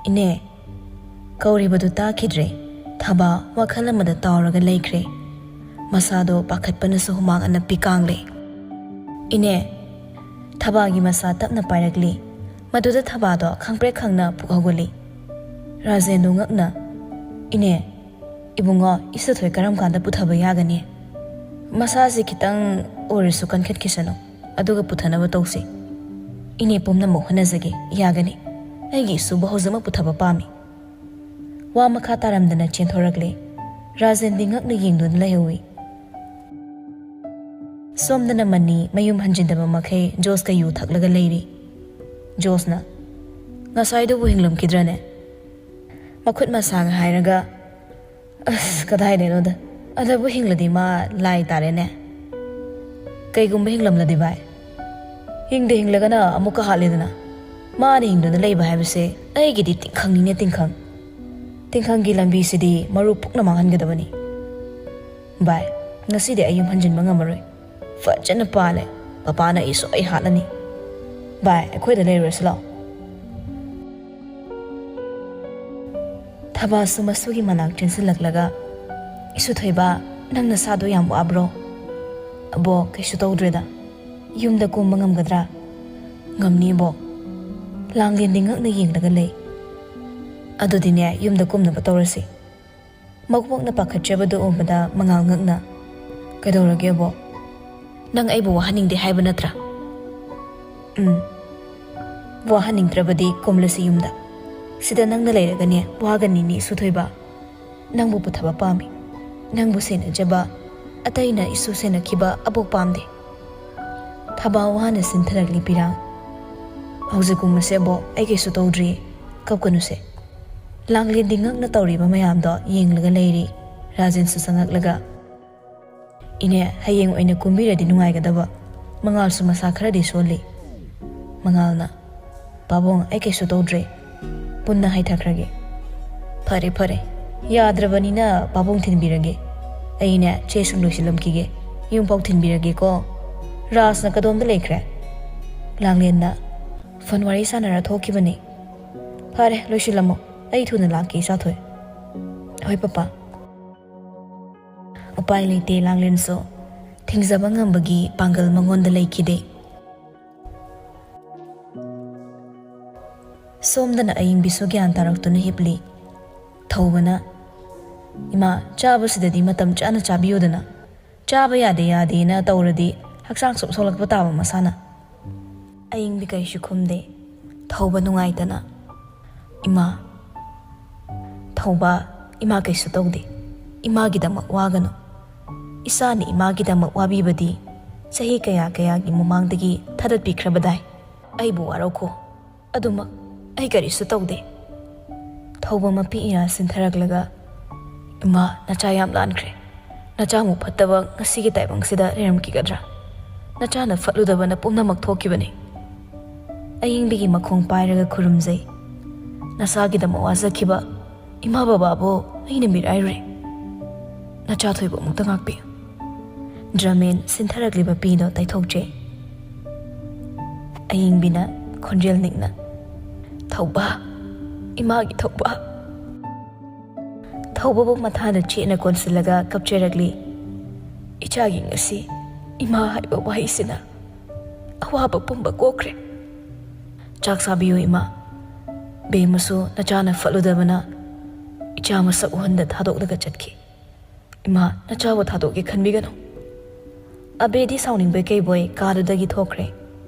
ꯏꯅꯦ" ꯀꯧꯔꯤꯕꯗꯨ ꯇꯥꯈꯤꯗ꯭ꯔꯦ꯫ ꯊꯕꯥ ꯋꯥꯈꯜ ꯑꯃꯗ ꯇꯥꯎꯔꯒ ꯂꯩꯈ꯭ꯔꯦ꯫ ꯃꯁꯥꯗꯣ ꯄꯥꯈꯠꯄꯅꯁꯨ ꯍꯨꯃꯥꯡ ꯑꯅꯞꯄꯤ ꯀꯥꯡꯂꯦ꯫ "ꯏꯅꯦ!" ꯊꯕꯥꯒꯤ ꯃꯁꯥ ꯇꯞꯅ ꯄꯥꯏꯔꯛꯂꯤ꯫ ꯃꯗꯨꯗ ꯊꯕꯥꯗꯣ ꯈꯪꯄ꯭ꯔꯦꯛ ꯈꯪꯅ ꯄꯨꯛ ꯍꯧꯒꯠꯂꯤ꯫ ꯔꯥꯖꯦꯟꯗꯨ ꯉꯛꯅ, "ꯏꯅꯦ, ꯏꯕꯨꯡꯉꯣ, ꯏꯁꯨꯊꯣꯏ ꯀꯔꯝ ꯀꯥꯟꯗ ꯄꯨꯊꯕ ꯌꯥꯒꯅꯤ? ꯃꯁꯥꯁꯤ ꯈꯤꯇꯪ ꯑꯣꯏꯔꯁꯨ ꯀꯟꯈꯠꯈꯤꯁꯅꯨ, ꯑꯗꯨꯒ ꯄꯨꯊꯅꯕ ꯇꯧꯁꯤ꯫ ꯏꯅꯦ ꯄꯨꯝꯅꯃꯛ ꯍꯣꯠꯅꯖꯒꯦ, ꯌꯥꯒꯅꯤ꯫" ꯑꯩꯒꯤ ꯏꯁꯨꯕꯨ ꯍꯧꯖꯤꯛꯃꯛ ꯄꯨꯊꯕ ꯄꯥꯝꯃꯤ꯫ ꯋꯥ ꯃꯈꯥ ꯇꯥꯔꯝꯗꯅ ꯆꯦꯟꯊꯣꯔꯛꯂꯦ꯫ ꯔꯥꯖꯦꯟꯗꯤ ꯉꯛꯅ ꯌꯦꯡꯗꯨꯅ ꯂꯩꯍꯧꯏ꯫ ꯁꯣꯝꯗꯅ ꯃꯅꯤ ꯃꯌꯨꯝ ꯍꯟꯖꯤꯟꯗꯕ ꯃꯈꯩ ꯖꯣꯁꯀ ꯌꯨ ꯊꯛꯂꯒ ꯂꯩꯔꯤ꯫ ꯖꯣꯁꯅ, "ꯉꯁꯥꯏꯗꯨꯕꯨ ꯍꯤꯡꯂꯝꯈꯤꯗ꯭ꯔꯅꯦ?" ꯃꯈꯨꯠ ꯃꯁꯥꯒ ꯍꯥꯏꯔꯒ, "ꯑꯁ, ꯀꯗꯥꯏꯗꯩꯅꯣꯗ꯫ ꯑꯗꯕꯨ ꯍꯤꯡꯂꯗꯤ ꯃꯥ ꯂꯥꯏ ꯇꯥꯔꯦꯅꯦ꯫ ꯀꯩꯒꯨꯝꯕ ꯍꯤꯡꯂꯝꯂꯗꯤ ꯚꯥꯏ? ꯍꯤꯡꯗ ꯍꯤꯡꯂꯒꯅ ꯑꯃꯨꯛꯀ ꯍꯥꯠꯂꯦꯗꯅ꯫ ꯃꯥꯅ ꯍꯤꯡꯗꯨꯅ ꯂꯩꯕ ꯍꯥꯏꯕꯁꯦ ꯑꯩꯒꯤꯗꯤ ꯇꯤꯡꯈꯪꯅꯤꯅꯦ, ꯇꯤꯡꯈꯪ꯫ ꯇꯤꯡꯈꯪꯒꯤ ꯂꯝꯕꯤꯁꯤꯗꯤ ꯃꯔꯨ ꯄꯨꯛꯅ ꯃꯥꯡꯍꯟꯒꯗꯕꯅꯤ꯫ ꯚꯥꯏ, ꯉꯁꯤꯗꯤ ꯑꯩ ꯌꯨꯝ ꯍꯟꯖꯤꯟꯕ ꯉꯝꯃꯔꯣꯏ꯫ ꯐꯖꯅ ꯄꯥꯜꯂꯦ꯫ ꯄꯄꯥꯅ ꯑꯩ ꯁꯣꯏ ꯍꯥꯠꯂꯅꯤ꯫ ꯚꯥꯏ, ꯑꯩꯈꯣꯏꯗ ꯂꯩꯔꯨꯔꯁꯤ ꯂꯥꯛꯑꯣ꯫" ꯊꯕꯥꯁꯨ ꯃꯁꯨꯒꯤ ꯃꯅꯥꯛ ꯆꯦꯟꯁꯤꯜꯂꯛꯂꯒ, "ꯏꯁꯨ ꯊꯣꯏꯕ, ꯅꯪ ꯅꯁꯥꯗꯣ ꯌꯥꯝ ꯋꯥꯕ꯭ꯔꯣ?" "ꯑꯕꯣꯛ, ꯀꯩꯁꯨ ꯇꯧꯗ꯭ꯔꯦꯗ꯫ ꯌꯨꯝꯗ ꯀꯨꯝꯕ ꯉꯝꯒꯗ꯭ꯔꯥ?" "ꯉꯝꯅꯤ, ꯑꯕꯣꯛ꯫" ꯂꯥꯡꯂꯦꯟꯗꯤ ꯉꯛꯅ ꯌꯦꯡꯂꯒ ꯂꯩ꯫ "ꯑꯗꯨꯗꯤꯅꯦ, ꯌꯨꯝꯗ ꯀꯨꯝꯅꯕ ꯇꯧꯔꯁꯤ꯫" ꯃꯀꯣꯛꯅ ꯄꯥꯈꯠꯆꯕꯗꯨ ꯎꯕꯗ ꯃꯉꯥꯜ ꯉꯛꯅ, "ꯀꯩꯗꯧꯔꯒꯦ, ꯑꯕꯣꯛ? ꯅꯪ ꯑꯩꯕꯨ ꯋꯥꯍꯟꯅꯤꯡꯗꯦ ꯍꯥꯏꯕ ꯅꯠꯇ꯭ꯔꯥ?" "ꯎꯝ꯫ ꯋꯥꯍꯟꯅꯤꯡꯗ꯭ꯔꯕꯗꯤ ꯀꯨꯝꯂꯁꯤ ꯌꯨꯝꯗ꯫ ꯁꯤꯗ ꯅꯪꯅ ꯂꯩꯔꯒꯅꯦ, ꯋꯥꯒꯅꯤꯅꯦ, ꯏꯁꯨ ꯊꯣꯏꯕ꯫ ꯅꯪꯕꯨ ꯄꯨꯊꯕ ꯄꯥꯝꯃꯤ꯫ ꯅꯪꯕꯨ ꯁꯦꯟꯅꯖꯕ, ꯑꯇꯩꯅ ꯏꯁꯨ ꯁꯦꯟꯅꯈꯤꯕ ꯑꯕꯣꯛ ꯄꯥꯝꯗꯦ꯫" ꯊꯕꯥ ꯋꯥꯅ ꯁꯤꯟꯊꯔꯛꯂꯤ ꯄꯤꯔꯥꯡ꯫ "ꯍꯧꯖꯤꯛ ꯀꯨꯝꯃꯁꯦ ꯑꯕꯣꯛ, ꯑꯩ ꯀꯩꯁꯨ ꯇꯧꯗ꯭ꯔꯤꯌꯦ꯫ ꯀꯞꯀꯅꯨꯁꯦ꯫" ꯂꯥꯡꯂꯦꯟꯗꯤ ꯉꯛꯅ ꯇꯧꯔꯤꯕ ꯃꯌꯥꯝꯗꯣ ꯌꯦꯡꯂꯒ ꯂꯩꯔꯤ꯫ ꯔꯥꯖꯦꯟꯁꯨ ꯆꯪꯉꯛꯂꯒ, "ꯏꯅꯦ, ꯍꯌꯦꯡ ꯑꯣꯏꯅ ꯀꯨꯝꯕꯤꯔꯗꯤ ꯅꯨꯡꯉꯥꯏꯒꯗꯕ꯫ ꯃꯉꯥꯜꯁꯨ ꯃꯁꯥ ꯈꯔꯗꯤ ꯁꯣꯜꯂꯤ꯫" ꯃꯉꯥꯜꯅ, "ꯄꯥꯕꯨꯡ, ꯑꯩ ꯀꯩꯁꯨ ꯇꯧꯗ꯭ꯔꯦ꯫ ꯄꯨꯟꯅ ꯍꯥꯏꯊꯈ꯭ꯔꯒꯦ꯫" "ꯐꯔꯦ, ꯐꯔꯦ꯫ ꯌꯥꯗ꯭ꯔꯕꯅꯤꯅ ꯄꯥꯕꯨꯡ ꯊꯤꯟꯕꯤꯔꯒꯦ꯫ ꯑꯩꯅꯦ, ꯆꯦ ꯁꯨꯝ ꯂꯣꯏꯁꯤꯜꯂꯝꯈꯤꯒꯦ꯫ ꯌꯨꯝꯐꯥꯎ ꯊꯤꯟꯕꯤꯔꯒꯦꯀꯣ꯫" "ꯔꯥꯖꯅ ꯀꯗꯣꯝꯗ ꯂꯩꯈ꯭ꯔꯦ?" ꯂꯥꯡꯂꯦꯟꯅ, "ꯐꯣꯟ ꯋꯥꯔꯤ ꯁꯥꯟꯅꯔ ꯊꯣꯛꯈꯤꯕꯅꯦ꯫" "ꯐꯔꯦ, ꯂꯣꯏꯁꯤꯜꯂꯝꯃꯣ꯫ ꯑꯩ ꯊꯨꯅ ꯂꯥꯛꯀꯦ, ꯏꯆꯥꯊꯣꯏ꯫" "ꯍꯣꯏ, ꯄꯄꯥ꯫" ꯎꯄꯥꯏ ꯂꯩꯇꯦ, ꯂꯥꯡꯂꯦꯟꯁꯨ ꯊꯤꯡꯖꯕ ꯉꯝꯕꯒꯤ ꯄꯥꯡꯒꯜ ꯃꯉꯣꯟꯗ ꯂꯩꯈꯤꯗꯦ꯫ ꯁꯣꯝꯗꯅ ꯑꯌꯤꯡꯕꯤꯁꯨ ꯒ꯭ꯌꯥꯟ ꯇꯥꯔꯛꯇꯨꯅ ꯍꯤꯞꯂꯤ꯫ ꯊꯧꯕꯅ, "ꯏꯃꯥ, ꯆꯥꯕꯁꯤꯗꯗꯤ ꯃꯇꯝ ꯆꯥꯅ ꯆꯥꯕꯤꯌꯨꯗꯅ꯫ ꯆꯥꯕ ꯌꯥꯗꯦ ꯌꯥꯗꯦꯅ ꯇꯧꯔꯗꯤ ꯍꯛꯆꯥꯡ ꯁꯨꯝ ꯁꯣꯛꯂꯛꯄ ꯇꯥꯕ ꯃꯁꯥꯅ꯫" ꯑꯌꯤꯡꯕꯤ ꯀꯔꯤꯁꯨ ꯈꯨꯝꯗꯦ꯫ ꯊꯧꯕ ꯅꯨꯡꯉꯥꯏꯇꯅ, "ꯏꯃꯥ, ꯊꯧꯕ, ꯏꯃꯥ ꯀꯩꯁꯨ ꯇꯧꯗꯦ꯫ ꯏꯃꯥꯒꯤꯗꯃꯛ ꯋꯥꯒꯅꯨ꯫ ꯏꯆꯥꯅ ꯏꯃꯥꯒꯤꯗꯃꯛ ꯋꯥꯕꯤꯕꯗꯤ ꯆꯍꯤ ꯀꯌꯥ ꯀꯌꯥꯒꯤ ꯃꯃꯥꯡꯗꯒꯤ ꯊꯥꯗꯠꯄꯤꯈ꯭ꯔꯕꯗꯥꯏ꯫ ꯑꯩꯕꯨ ꯋꯥꯔꯧꯈꯣ꯫ ꯑꯗꯨꯃꯛ ꯑꯩ ꯀꯔꯤꯁꯨ ꯇꯧꯗꯦ꯫" ꯊꯧꯕ ꯃꯄꯤ ꯏꯔꯥ ꯁꯤꯟꯊꯔꯛꯂꯒ, "ꯏꯃꯥ, ꯅꯆꯥ ꯌꯥꯝ ꯂꯥꯟꯈ꯭ꯔꯦ꯫ ꯅꯆꯥꯃꯨꯛ ꯐꯠꯇꯕ ꯉꯁꯤꯒꯤ ꯇꯥꯏꯕꯪꯁꯤꯗ ꯂꯩꯔꯝꯈꯤꯒꯗ꯭ꯔꯥ? ꯅꯆꯥꯅ ꯐꯠꯂꯨꯗꯕꯅ ꯄꯨꯝꯅꯃꯛ ꯊꯣꯛꯈꯤꯕꯅꯤ꯫" ꯑꯌꯤꯡꯕꯤꯒꯤ ꯃꯈꯣꯡ ꯄꯥꯏꯔꯒ ꯈꯨꯔꯨꯝꯖꯩ꯫ "ꯅꯆꯥꯒꯤꯗꯃꯛ ꯋꯥꯖꯈꯤꯕ ꯏꯃꯥ ꯕꯕꯥꯕꯨ ꯑꯩꯅ ꯃꯤꯔꯥꯏꯔꯨꯔꯦ꯫ ꯅꯆꯥ ꯊꯣꯏꯕ ꯑꯃꯨꯛꯇ ꯉꯥꯛꯄꯤꯌꯨ꯫" ꯗ꯭ꯔꯃꯦꯟ ꯁꯤꯟꯊꯔꯛꯂꯤꯕ ꯄꯤꯗꯣ ꯇꯩꯊꯣꯛꯆꯩ꯫ ꯑꯌꯤꯡꯕꯤꯅ ꯈꯣꯟꯖꯦꯜ ꯅꯤꯛꯅ, "ꯊꯧꯕ, ꯏꯃꯥꯒꯤ ꯊꯧꯕ꯫" ꯊꯧꯕꯕꯨ ꯃꯊꯥꯗ ꯆꯦꯠꯅ ꯀꯣꯟꯁꯤꯜꯂꯒ ꯀꯞꯆꯔꯛꯂꯤ꯫ "ꯏꯆꯥꯒꯤ ꯉꯁꯤ ꯏꯃꯥ ꯍꯥꯏꯕ ꯋꯥꯍꯩꯁꯤꯅ ꯑꯋꯥꯕ ꯄꯨꯝꯕ ꯀꯣꯛꯈ꯭ꯔꯦ꯫ ꯆꯥꯛ ꯆꯥꯕꯤꯌꯨ ꯏꯃꯥ꯫ ꯕꯦꯝꯃꯁꯨ ꯅꯆꯥꯅ ꯐꯠꯂꯨꯗꯕꯅ ꯏꯆꯥ ꯃꯁꯛ ꯎꯍꯟꯗ ꯊꯥꯗꯣꯛꯂꯒ ꯆꯠꯈꯤ꯫ ꯏꯃꯥ, ꯅꯆꯥꯕꯨ ꯊꯥꯗꯣꯛꯀꯦ ꯈꯟꯕꯤꯒꯅꯨ꯫" ꯑꯕꯦꯗꯤ ꯁꯥꯎꯅꯤꯡꯕꯣꯏ ꯀꯩꯕꯣꯏ ꯀꯥꯗꯨꯗꯒꯤ ꯊꯣꯛꯈ꯭ꯔꯦ꯫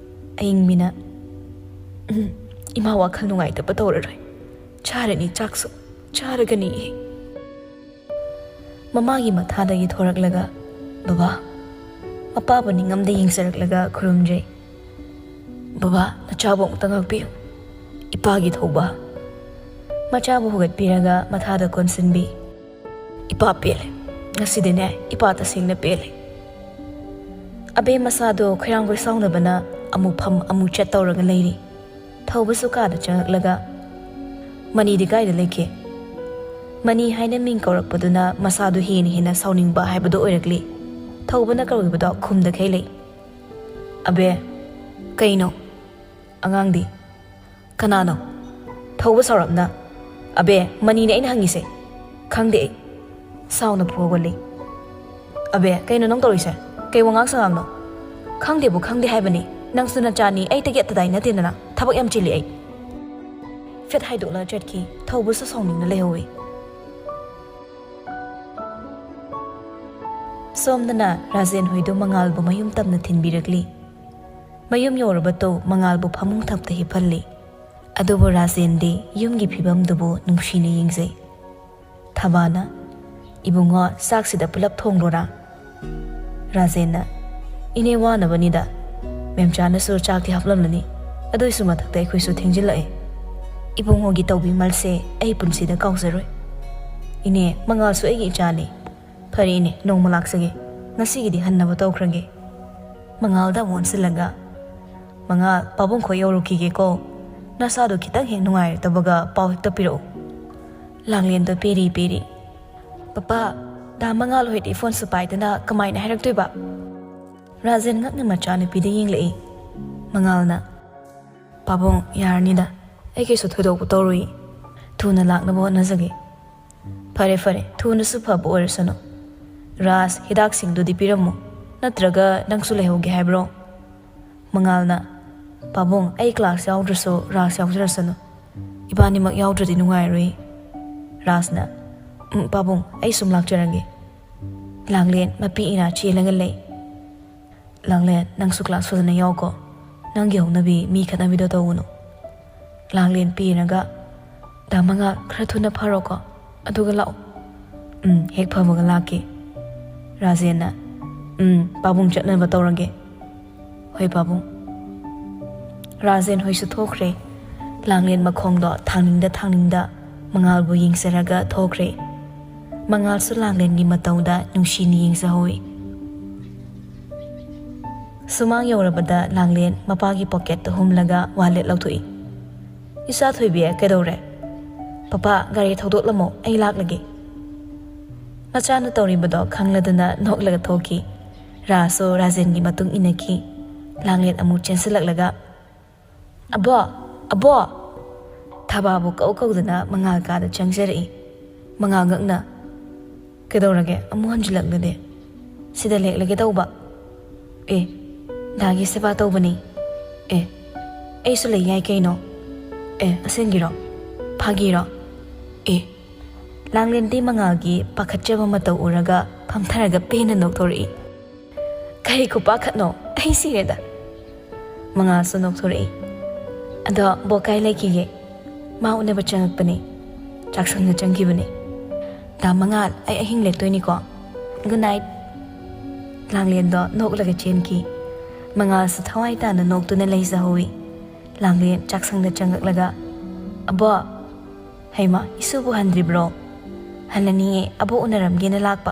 ꯑꯌꯤꯡꯕꯤꯅ, "ꯎꯝ, ꯏꯃꯥ ꯋꯥꯈꯜ ꯅꯨꯡꯉꯥꯏꯇꯕ ꯇꯧꯔꯔꯣꯏ꯫ ꯆꯥꯔꯅꯤ ꯆꯥꯛꯁꯨ, ꯆꯥꯔꯒꯅꯤꯌꯦ꯫" ꯃꯃꯥꯒꯤ ꯃꯊꯥꯗꯒꯤ ꯊꯣꯔꯛꯂꯒ, "ꯕꯕꯥ꯫" ꯃꯄꯥꯕꯨ ꯅꯤꯡꯉꯝꯗ ꯌꯦꯡꯖꯔꯛꯂꯒ ꯈꯨꯔꯨꯝꯖꯩ꯫ "ꯕꯕꯥ, ꯅꯆꯥꯕꯨ ꯑꯃꯨꯛꯇ ꯉꯥꯛꯄꯤꯌꯨ꯫ ꯏꯄꯥꯒꯤ ꯊꯧꯕ꯫" ꯃꯆꯥꯕꯨ ꯍꯨꯒꯠꯄꯤꯔꯒ ꯃꯊꯥꯗ ꯀꯣꯟꯁꯤꯟꯕꯤ꯫ "ꯏꯄꯥ ꯄꯦꯜꯂꯦ꯫ ꯉꯁꯤꯗꯤꯅꯦ, ꯏꯄꯥ ꯇꯁꯦꯡꯅ ꯄꯦꯜꯂꯦ꯫" ꯑꯕꯦ ꯃꯁꯥꯗꯣ ꯈꯣꯏꯔꯥꯡ ꯈꯣꯏꯁꯥꯎꯅꯕꯅ ꯑꯃꯨꯛ ꯐꯝ ꯑꯃꯨꯛ ꯆꯠ ꯇꯧꯔꯒ ꯂꯩꯔꯤ꯫ ꯊꯧꯕꯁꯨ ꯀꯥꯗ ꯆꯪꯉꯛꯂꯒ, "ꯃꯅꯤꯗꯤ ꯀꯥꯏꯗ ꯂꯩꯒꯦ?" ꯃꯅꯤ ꯍꯥꯏꯅ ꯃꯤꯡ ꯀꯧꯔꯛꯄꯗꯨꯅ ꯃꯁꯥꯗꯨ ꯍꯦꯟꯅ ꯍꯦꯟꯅ ꯁꯥꯎꯅꯤꯡꯕ ꯍꯥꯏꯕꯗꯨ ꯑꯣꯏꯔꯛꯂꯤ꯫ ꯊꯧꯕꯅ ꯀꯧꯔꯤꯕꯗꯣ ꯈꯨꯝꯗꯈꯩ ꯂꯩ꯫ "ꯑꯕꯦ, ꯀꯩꯅꯣ? ꯑꯉꯥꯡꯗꯤ?" "ꯀꯅꯥꯅꯣ?" ꯊꯧꯕ ꯁꯥꯎꯔꯞꯅ꯫ "ꯑꯕꯦ, ꯃꯅꯤꯅꯦ ꯑꯩꯅ ꯍꯪꯉꯤꯁꯦ꯫" "ꯈꯪꯗꯦ ꯑꯩ꯫" ꯁꯥꯎꯅ ꯐꯨꯍꯧꯒꯠꯂꯤ꯫ "ꯑꯕꯦ, ꯀꯩꯅꯣ ꯅꯪ ꯇꯧꯔꯤꯁꯦ? ꯀꯩ ꯋꯥꯉꯥꯡ ꯁꯉꯥꯡꯅꯣ?" "ꯈꯪꯗꯦꯕꯨ ꯈꯪꯗꯦ ꯍꯥꯏꯕꯅꯤ꯫ ꯅꯪꯁꯨ ꯅꯆꯥꯅꯤ, ꯑꯩꯇꯒꯤ ꯑꯇꯗꯥꯏ ꯅꯠꯇꯦꯗꯅ꯫ ꯊꯕꯛ ꯌꯥꯝ ꯆꯤꯜꯂꯤ ꯑꯩ꯫" ꯐꯦꯠ ꯍꯥꯏꯗꯣꯛꯂ ꯆꯠꯈꯤ꯫ ꯊꯧꯕꯁꯨ ꯁꯥꯎꯅꯤꯡꯅ ꯂꯩꯍꯧꯋꯤ꯫ ꯁꯣꯝꯗꯅ ꯔꯥꯖꯦꯟ ꯍꯣꯏꯗꯨ ꯃꯉꯥꯜꯕꯨ ꯃꯌꯨꯝ ꯇꯝꯅ ꯊꯤꯟꯕꯤꯔꯛꯂꯤ꯫ ꯃꯌꯨꯝ ꯌꯧꯔꯕ ꯇꯧ ꯃꯉꯥꯜꯕꯨ ꯐꯃꯨꯡ ꯊꯛꯇ ꯍꯤꯞꯍꯜꯂꯤ꯫ ꯑꯗꯨꯕꯨ ꯔꯥꯖꯦꯟꯗꯤ ꯌꯨꯝꯒꯤ ꯐꯤꯕꯝꯗꯨꯕꯨ ꯅꯨꯡꯁꯤꯅ ꯌꯦꯡꯖꯩ꯫ ꯊꯕꯥꯅ, "ꯏꯕꯨꯡꯉꯣ, ꯆꯥꯛꯁꯤꯗ ꯄꯨꯂꯞ ꯊꯣꯡꯂꯣꯔꯥ?" ꯔꯥꯖꯦꯟꯅ, "ꯏꯅꯦ ꯋꯥꯅꯕꯅꯤꯗ, ꯃꯦꯝꯆꯥꯅꯁꯨ ꯆꯥꯛꯇꯤ ꯍꯥꯞꯂꯝꯂꯅꯤ, ꯑꯗꯨꯏꯁꯨ ꯃꯊꯛꯇ ꯑꯩꯈꯣꯏꯁꯨ ꯊꯦꯡꯖꯤꯜꯂꯛꯑꯦ꯫ ꯏꯕꯨꯡꯉꯣꯒꯤ ꯇꯧꯕꯤꯃꯜꯁꯦ ꯑꯩ ꯄꯨꯟꯁꯤꯗ ꯀꯥꯎꯖꯔꯣꯏ꯫ ꯏꯅꯦ, ꯃꯉꯥꯜꯁꯨ ꯑꯩꯒꯤ ꯏꯆꯥꯅꯤ꯫ ꯐꯔꯦ ꯏꯅꯦ, ꯅꯣꯡꯃ ꯂꯥꯛꯆꯒꯦ, ꯉꯁꯤꯒꯤꯗꯤ ꯍꯟꯅꯕ ꯇꯧꯈ꯭ꯔꯒꯦ꯫" ꯃꯉꯥꯜꯗ ꯑꯃꯨꯛ ꯑꯣꯟꯁꯤꯜꯂꯒ, "ꯃꯉꯥꯜ, ꯄꯥꯕꯨꯡ ꯈꯣꯏ ꯌꯧꯔꯨꯈꯤꯒꯦꯀꯣ, ꯅꯁꯥꯗꯣ ꯈꯤꯇꯪ ꯍꯦꯛ ꯅꯨꯡꯉꯥꯏꯔꯛꯇꯕꯒ ꯄꯥꯎ ꯍꯦꯛꯇ ꯄꯤꯔꯛꯎ꯫" ꯂꯥꯡꯂꯦꯟꯗꯣ ꯄꯦꯔꯤ ꯄꯦꯔꯤ, "ꯄꯄꯥ, ꯗꯥ ꯃꯉꯥꯜ ꯍꯣꯏꯗꯤ ꯐꯣꯟꯁꯨ ꯄꯥꯏꯗꯅ ꯀꯃꯥꯏꯅ ꯍꯥꯏꯔꯛꯇꯣꯏꯕ?" ꯔꯥꯖꯦꯟ ꯉꯛꯅ ꯃꯆꯥꯅꯨꯄꯤꯗ ꯌꯦꯡꯂꯛꯏ꯫ ꯃꯉꯥꯜꯅ, "ꯄꯥꯕꯨꯡ, ꯌꯥꯔꯅꯤꯗ, ꯑꯩ ꯀꯩꯁꯨ ꯊꯣꯏꯗꯣꯛꯄ ꯇꯧꯔꯨꯏ, ꯊꯨꯅ ꯂꯥꯛꯅꯕ ꯍꯣꯠꯅꯖꯒꯦ꯫" "ꯐꯔꯦ ꯐꯔꯦ, ꯊꯨꯅꯁꯨ ꯐꯕ ꯑꯣꯏꯔꯁꯅꯨ꯫ ꯔꯥꯖ, ꯍꯤꯗꯥꯛꯁꯤꯡꯗꯨꯗꯤ ꯄꯤꯔꯝꯃꯨ, ꯅꯠꯇ꯭ꯔꯒ ꯅꯪꯁꯨ ꯂꯩꯍꯧꯒꯦ ꯍꯥꯏꯕ꯭ꯔꯣ?" ꯃꯉꯥꯜꯅ, "ꯄꯥꯕꯨꯡ, ꯑꯩ ꯀ꯭ꯂꯥꯁ ꯌꯥꯎꯗ꯭ꯔꯁꯨ ꯔꯥꯖ ꯌꯥꯎꯖꯔꯁꯅꯨ, ꯏꯕꯥꯅꯤꯃꯛ ꯌꯥꯎꯗ꯭ꯔꯗꯤ ꯅꯨꯡꯉꯥꯏꯔꯣꯏ꯫" ꯔꯥꯖꯅ, "ꯎꯝ, ꯄꯥꯕꯨꯡ, ꯑꯩ ꯁꯨꯝ ꯂꯥꯛꯆꯔꯒꯦ꯫" ꯂꯥꯡꯂꯦꯟ ꯃꯄꯤ ꯏꯅꯥ ꯆꯦꯜꯂꯒ ꯂꯩ꯫ "ꯂꯥꯡꯂꯦꯟ, ꯅꯪꯁꯨ ꯀ꯭ꯂꯥꯁ ꯐꯖꯅ ꯌꯥꯎꯀꯣ, ꯅꯪꯒꯤ ꯍꯧꯅꯕꯤ ꯃꯤ ꯈꯠꯅꯕꯤꯗꯣ ꯇꯧꯒꯅꯨ꯫" ꯂꯥꯡꯂꯦꯟ ꯄꯦꯔꯒ, "ꯗꯥ ꯃꯉꯥꯜ, ꯈꯔ ꯊꯨꯅ ꯐꯔꯣꯀꯣ, ꯑꯗꯨꯒ ꯂꯥꯛꯑꯣ꯫" "ꯎꯝ, ꯍꯦꯛ ꯐꯕꯒ ꯂꯥꯛꯀꯦ꯫" ꯔꯥꯖꯦꯟꯅ, "ꯎꯝ, ꯄꯥꯕꯨꯡ ꯆꯠꯅꯕ ꯇꯧꯔꯒꯦ꯫" "ꯍꯣꯏ ꯄꯥꯕꯨꯡ꯫" ꯔꯥꯖꯦꯟ ꯍꯣꯏꯁꯨ ꯊꯣꯛꯈ꯭ꯔꯦ꯫ ꯂꯥꯡꯂꯦꯟ ꯃꯈꯣꯡꯗꯣ ꯊꯥꯡꯅꯤꯡꯗ ꯊꯥꯡꯅꯤꯡꯗ ꯃꯉꯥꯜꯕꯨ ꯌꯦꯡꯖꯔꯒ ꯊꯣꯛꯈ꯭ꯔꯦ꯫ ꯃꯉꯥꯜꯁꯨ ꯂꯥꯡꯂꯦꯟꯒꯤ ꯃꯇꯧꯗ ꯅꯨꯡꯁꯤꯅ ꯌꯦꯡꯖꯍꯧꯏ꯫ ꯁꯨꯃꯥꯡ ꯌꯧꯔꯕꯗ ꯂꯥꯡꯂꯦꯟ ꯃꯄꯥꯒꯤ ꯄꯣꯀꯦꯠꯇ ꯍꯨꯝꯂꯒ ꯋꯥꯂꯦꯠ ꯂꯧꯊꯣꯛꯏ꯫ "ꯏꯆꯥ ꯊꯣꯏꯕꯤ, ꯀꯩꯗꯧꯔꯦ? ꯄꯄꯥ, ꯒꯥꯔꯤ ꯊꯧꯗꯣꯛꯂꯝꯃꯣ, ꯑꯩ ꯂꯥꯛꯂꯒꯦ꯫" ꯃꯆꯥꯅ ꯇꯧꯔꯤꯕꯗꯣ ꯈꯪꯂꯗꯅ ꯅꯣꯛꯂꯒ ꯊꯣꯛꯈꯤ꯫ ꯔꯥꯁꯁꯨ ꯔꯥꯖꯦꯟꯒꯤ ꯃꯇꯨꯡ ꯏꯟꯅꯈꯤ꯫ ꯂꯥꯡꯂꯦꯟ ꯑꯃꯨꯛ ꯆꯦꯟꯁꯤꯜꯂꯛꯂꯒ, "ꯑꯕꯣ! ꯑꯕꯣ!" ꯊꯕꯥꯕꯨ ꯀꯧ ꯀꯧꯗꯅ ꯃꯉꯥꯜ ꯀꯥꯗ ꯆꯪꯖꯔꯛꯏ꯫ ꯃꯉꯥꯜ ꯉꯛꯅ, "ꯀꯩꯗꯧꯔꯒꯦ? ꯑꯃꯨꯛ ꯍꯟꯖꯤꯜꯂꯛꯂꯗꯤ?" "ꯁꯤꯗ ꯂꯦꯛꯂꯒꯦ ꯇꯧꯕ꯫" "ꯑꯦ, ꯗꯥꯒꯤ ꯁꯦꯕꯥ ꯇꯧꯕꯅꯤ꯫" "ꯑꯦ, ꯑꯩꯁꯨ ꯂꯩ ꯌꯥꯏ ꯀꯩꯅꯣ꯫" "ꯑꯦ, ꯑꯁꯦꯡꯒꯤꯔꯣ? ꯐꯥꯒꯤꯔꯣ?" "ꯑꯦ꯫" ꯂꯥꯡꯂꯦꯟꯗꯤ ꯃꯉꯥꯜꯒꯤ ꯄꯥꯈꯠꯆꯕ ꯃꯇꯧ ꯎꯔꯒ ꯐꯝꯊꯔꯒ ꯄꯦꯟꯅ ꯅꯣꯛꯊꯣꯔꯛꯏ꯫ "ꯀꯔꯤ ꯈꯨꯄꯥꯈꯠꯅꯣ? ꯑꯩ ꯁꯤꯔꯦꯗ!" ꯃꯉꯥꯜꯁꯨ ꯅꯣꯛꯊꯣꯔꯛꯏ꯫ ꯑꯗꯣ ꯕꯣꯛ ꯀꯥꯏ ꯂꯩꯈꯤꯒꯦ? ꯃꯥ ꯎꯅꯕ ꯆꯪꯉꯛꯄꯅꯦ꯫ ꯆꯥꯛꯁꯪꯗ ꯆꯪꯈꯤꯕꯅꯦ꯫ "ꯗꯥ ꯃꯉꯥꯜ, ꯑꯩ ꯑꯍꯤꯡ ꯂꯦꯛꯇꯣꯏꯅꯤꯀꯣ꯫ Good night." ꯂꯥꯡꯂꯦꯟꯗꯣ ꯅꯣꯛꯂꯒ ꯆꯦꯟꯈꯤ꯫ ꯃꯉꯥꯜꯁꯨ ꯊꯋꯥꯏ ꯇꯥꯅ ꯅꯣꯛꯇꯨꯅ ꯂꯩꯖꯍꯧꯋꯤ꯫ ꯂꯥꯡꯂꯦꯟ ꯆꯥꯛꯁꯪꯗ ꯆꯪꯉꯛꯂꯒ, "ꯑꯕꯣꯛ!" "ꯍꯩꯃꯥ, ꯏꯁꯨꯕꯨ ꯍꯟꯗ꯭ꯔꯤꯕ꯭ꯔꯣ? ꯍꯜꯂꯅꯤꯌꯦ, ꯑꯕꯣꯛ ꯎꯅꯔꯝꯒꯦꯅ ꯂꯥꯛꯄ꯫"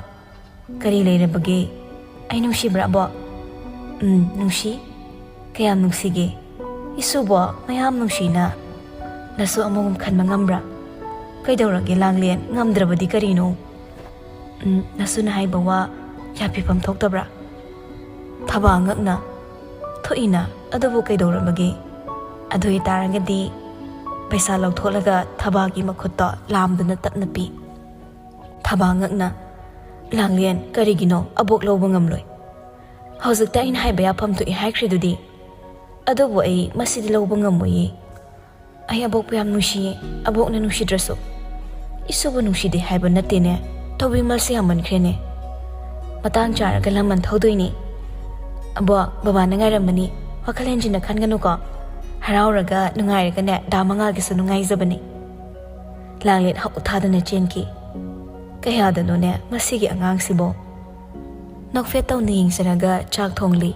"ꯀꯔꯤ ꯂꯩꯔꯕꯒꯦ? ꯑꯩ ꯅꯨꯡꯁꯤꯕ꯭ꯔꯥ, ꯑꯕꯣꯛ?" "ꯎꯝ, ꯅꯨꯡꯁꯤ꯫" "ꯀꯌꯥꯝ ꯅꯨꯡꯁꯤꯒꯦ? ꯏꯁꯨꯕꯣ ꯃꯌꯥꯝ ꯅꯨꯡꯁꯤꯅ ꯅꯁꯨ ꯑꯃꯒꯨꯝ ꯈꯟꯕ ꯉꯝꯕ꯭ꯔꯥ?" "ꯀꯩꯗꯧꯔꯒꯦ ꯂꯥꯡꯂꯦꯟ, ꯉꯝꯗ꯭ꯔꯕꯗꯤ ꯀꯔꯤꯅꯣ?" "ꯎꯝ, ꯅꯁꯨꯅ ꯍꯥꯏꯕ ꯋꯥ ꯌꯥꯐꯤꯐꯝ ꯊꯣꯛꯇꯕ꯭ꯔꯥ? ꯊꯕꯥ ꯉꯛꯅ ꯊꯣꯛꯏꯅ, ꯑꯗꯨꯕꯨ ꯀꯩꯗꯧꯔꯕꯒꯦ? ꯑꯗꯨ ꯑꯣꯏꯇꯥꯔꯒꯗꯤ ꯄꯩꯁꯥ ꯂꯧꯊꯣꯛꯂꯒ ꯊꯕꯥꯒꯤ ꯃꯈꯨꯠꯇꯣ ꯂꯥꯝꯗꯨꯅ ꯇꯞꯅ ꯄꯤ꯫" ꯊꯕꯥ ꯉꯛꯅ, "ꯂꯥꯡꯂꯦꯟ, ꯀꯔꯤꯒꯤꯅꯣ ꯑꯕꯣꯛ ꯂꯧꯕ ꯉꯝꯂꯣꯏ? ꯍꯧꯖꯤꯛꯇ ꯑꯩꯅ ꯍꯥꯏꯕ ꯌꯥꯐꯝ ꯊꯣꯛꯏ ꯍꯥꯏꯈ꯭ꯔꯤꯗꯨꯗꯤ꯫ ꯑꯗꯨꯕꯨ ꯑꯩ ꯃꯁꯤꯗꯤ ꯂꯧꯕ ꯉꯝꯃꯣꯏꯌꯦ꯫ ꯑꯩ ꯑꯕꯣꯛꯄꯨ ꯌꯥꯝ ꯅꯨꯡꯁꯤꯌꯦ꯫ ꯑꯕꯣꯛꯅ ꯅꯨꯡꯁꯤꯗ꯭ꯔꯁꯨ ꯏꯁꯨꯕꯨ ꯅꯨꯡꯁꯤꯗꯦ ꯍꯥꯏꯕ ꯅꯠꯇꯦꯅꯦ꯫ ꯇꯧꯕꯤꯃꯜꯁꯦ ꯌꯥꯝꯃꯟꯈ꯭ꯔꯦꯅꯦ꯫ ꯃꯇꯥꯡ ꯆꯥꯔꯒ ꯂꯃꯟ ꯊꯧꯗꯣꯏꯅꯤ꯫ ꯑꯕꯣꯛ, ꯕꯕꯥꯅ ꯉꯥꯏꯔꯝꯃꯅꯤ꯫ ꯋꯥꯈꯜ ꯍꯦꯟꯖꯤꯟꯅ ꯈꯟꯒꯅꯨꯀꯣ꯫ ꯍꯔꯥꯎꯔꯒ ꯅꯨꯡꯉꯥꯏꯔꯒꯅꯦ, ꯗꯥ ꯃꯉꯥꯜꯒꯤꯁꯨ ꯅꯨꯡꯉꯥꯏꯖꯕꯅꯤ꯫" ꯂꯥꯡꯂꯦꯟ ꯍꯧ ꯊꯥꯗꯨꯅ ꯆꯦꯟꯈꯤ꯫ "ꯀꯌꯥꯗꯅꯣꯅꯦ ꯃꯁꯤꯒꯤ ꯑꯉꯥꯡꯁꯤꯕꯣ?" ꯅꯣꯛꯐꯦꯠ ꯇꯧꯅ ꯌꯦꯡꯖꯔꯒ ꯆꯥꯛ ꯊꯣꯡꯂꯤ꯫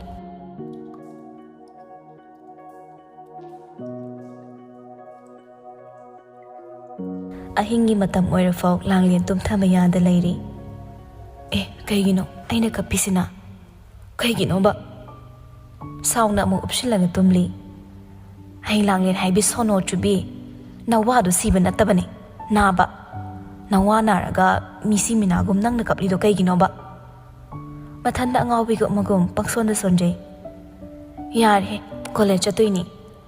ꯑꯍꯤꯡꯒꯤ ꯃꯇꯝ ꯑꯣꯏꯔꯐꯥꯎ ꯂꯥꯡꯂꯦꯟ ꯇꯨꯝꯊꯕ ꯌꯥꯗ ꯂꯩꯔꯤ꯫ "ꯑꯦ, ꯀꯩꯒꯤꯅꯣ ꯑꯩꯅ ꯀꯞꯄꯤꯁꯤꯅ? ꯀꯩꯒꯤꯅꯣꯕ?" ꯁꯥꯎꯅ ꯑꯃꯨꯛ ꯎꯞꯁꯤꯜꯂꯒ ꯇꯨꯝꯂꯤ꯫ "ꯍꯩ ꯂꯥꯡꯂꯦꯟ ꯍꯥꯏꯕꯤ ꯁꯣꯅꯣ ꯆꯨꯕꯤ, ꯅꯋꯥꯗꯨ ꯁꯤꯕ ꯅꯠꯇꯕꯅꯤ, ꯅꯥꯕ꯫ ꯅꯋꯥ ꯅꯥꯔꯒ ꯃꯤꯁꯤ ꯃꯤꯅꯥꯒꯨꯝ ꯅꯪꯅ ꯀꯞꯂꯤꯗꯣ ꯀꯩꯒꯤꯅꯣꯕ?" ꯃꯊꯟꯗ ꯑꯉꯥꯎꯕꯤꯒꯨꯝ ꯑꯃꯒꯨꯝ ꯄꯪꯁꯣꯟꯗ ꯁꯣꯟꯖꯩ꯫ "ꯌꯥꯔꯦꯍꯦ, ꯀꯣꯂꯦꯖ ꯆꯠꯇꯣꯏꯅꯤ꯫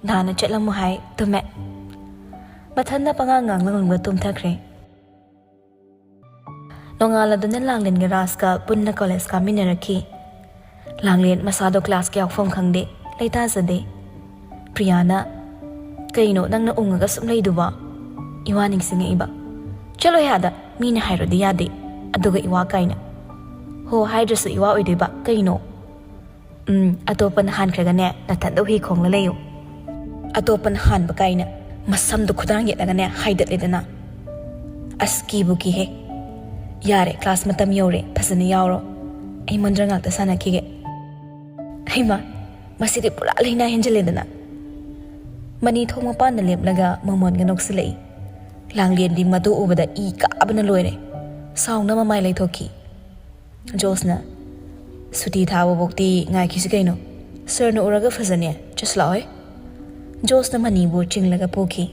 ꯗꯥꯅ ꯆꯠꯂꯝꯃꯨ ꯍꯥꯏ, ꯇꯨꯝꯃꯦ꯫" ꯃꯊꯟꯗ ꯄꯉꯥꯡ ꯉꯥꯡꯂꯒ ꯇꯨꯝꯊꯈ꯭ꯔꯦ꯫ ꯅꯣꯡꯉꯥꯜꯂꯗꯨꯅ ꯂꯥꯡꯂꯦꯟꯒ ꯔꯥꯖꯀ ꯄꯨꯟꯅ ꯀꯣꯂꯦꯖ ꯀꯥꯃꯤꯟꯅꯔꯛꯈꯤ꯫ ꯂꯥꯡꯂꯦꯟ ꯃꯁꯥꯗꯣ ꯀ꯭ꯂꯥꯁꯀꯤ ꯌꯥꯎꯐꯝ ꯈꯪꯗꯦ, ꯂꯩꯇꯥꯖꯗꯦ꯫ ꯄ꯭ꯔꯤꯌꯥꯅ, "ꯀꯩꯅꯣ ꯅꯪꯅ ꯎꯪꯉꯒ ꯁꯨꯝ ꯂꯩꯗꯨꯕꯣ?" ꯏꯋꯥ ꯅꯤꯡꯁꯤꯡꯉꯛꯏꯕ꯫ "ꯆꯠꯂꯣꯍꯦ ꯑꯥꯗ, ꯃꯤꯅ ꯍꯥꯏꯔꯨꯗꯤ ꯌꯥꯗꯦ꯫ ꯑꯗꯨꯒ ꯏꯋꯥ ꯀꯥꯏꯅ꯫ ꯍꯣ, ꯍꯥꯏꯗ꯭ꯔꯁꯨ ꯏꯋꯥ ꯑꯣꯏꯗꯣꯏꯕ, ꯀꯩꯅꯣ?" "ꯎꯝ, ꯑꯇꯣꯞꯄꯅ ꯍꯥꯟꯈ꯭ꯔꯒꯅꯦ, ꯅꯊꯟꯗ ꯎꯍꯤ ꯈꯣꯡꯂ ꯂꯩꯌꯨ꯫" ꯑꯇꯣꯞꯄꯅ ꯍꯥꯟꯕ ꯀꯥꯏꯅ ꯃꯁꯝꯗꯣ ꯈꯨꯗꯥꯡ ꯌꯦꯠꯂꯒꯅꯦ ꯍꯥꯏꯗꯠꯂꯦꯗꯅ꯫ ꯑꯁ, ꯀꯤꯕꯨ ꯀꯤꯍꯦ꯫ "ꯌꯥꯔꯦ, ꯀ꯭ꯂꯥꯁ ꯃꯇꯝ ꯌꯧꯔꯦ, ꯐꯖꯅ ꯌꯥꯎꯔꯣ꯫ ꯑꯩ ꯃꯣꯟꯗ꯭ꯔ ꯉꯥꯛꯇ ꯁꯥꯟꯅꯈꯤꯒꯦ꯫" ꯍꯩꯃꯥ, ꯃꯁꯤꯗꯤ ꯄꯨꯔꯥ ꯂꯩꯅꯥ ꯍꯦꯟꯖꯜꯂꯦꯗꯅ꯫ ꯃꯅꯤ ꯊꯣꯡ ꯃꯄꯥꯟꯗ ꯂꯦꯞꯂꯒ ꯃꯃꯣꯟꯒ ꯅꯣꯛꯁꯤꯜꯂꯛꯏ꯫ ꯂꯥꯡꯂꯦꯟꯗꯤ ꯃꯗꯨ ꯎꯕꯗ ꯏ ꯀꯥꯕꯅ ꯂꯣꯏꯔꯦ꯫ ꯁꯥꯎꯅ ꯃꯃꯥꯏ ꯂꯩꯊꯣꯛꯈꯤ꯫ ꯖꯣꯁꯅ, "ꯁꯨꯇꯤ ꯊꯥꯕꯕꯨꯛꯇꯤ ꯉꯥꯏꯈꯤꯁꯤ ꯀꯩꯅꯣ꯫ ꯁꯔꯅ ꯎꯔꯒ ꯐꯖꯅꯦ꯫ ꯆꯠꯁꯤ ꯂꯥꯛꯑꯣꯍꯦ꯫" ꯖꯣꯁꯅ ꯃꯅꯤꯕꯨ ꯆꯤꯡꯂꯒ ꯄꯨꯈꯤ꯫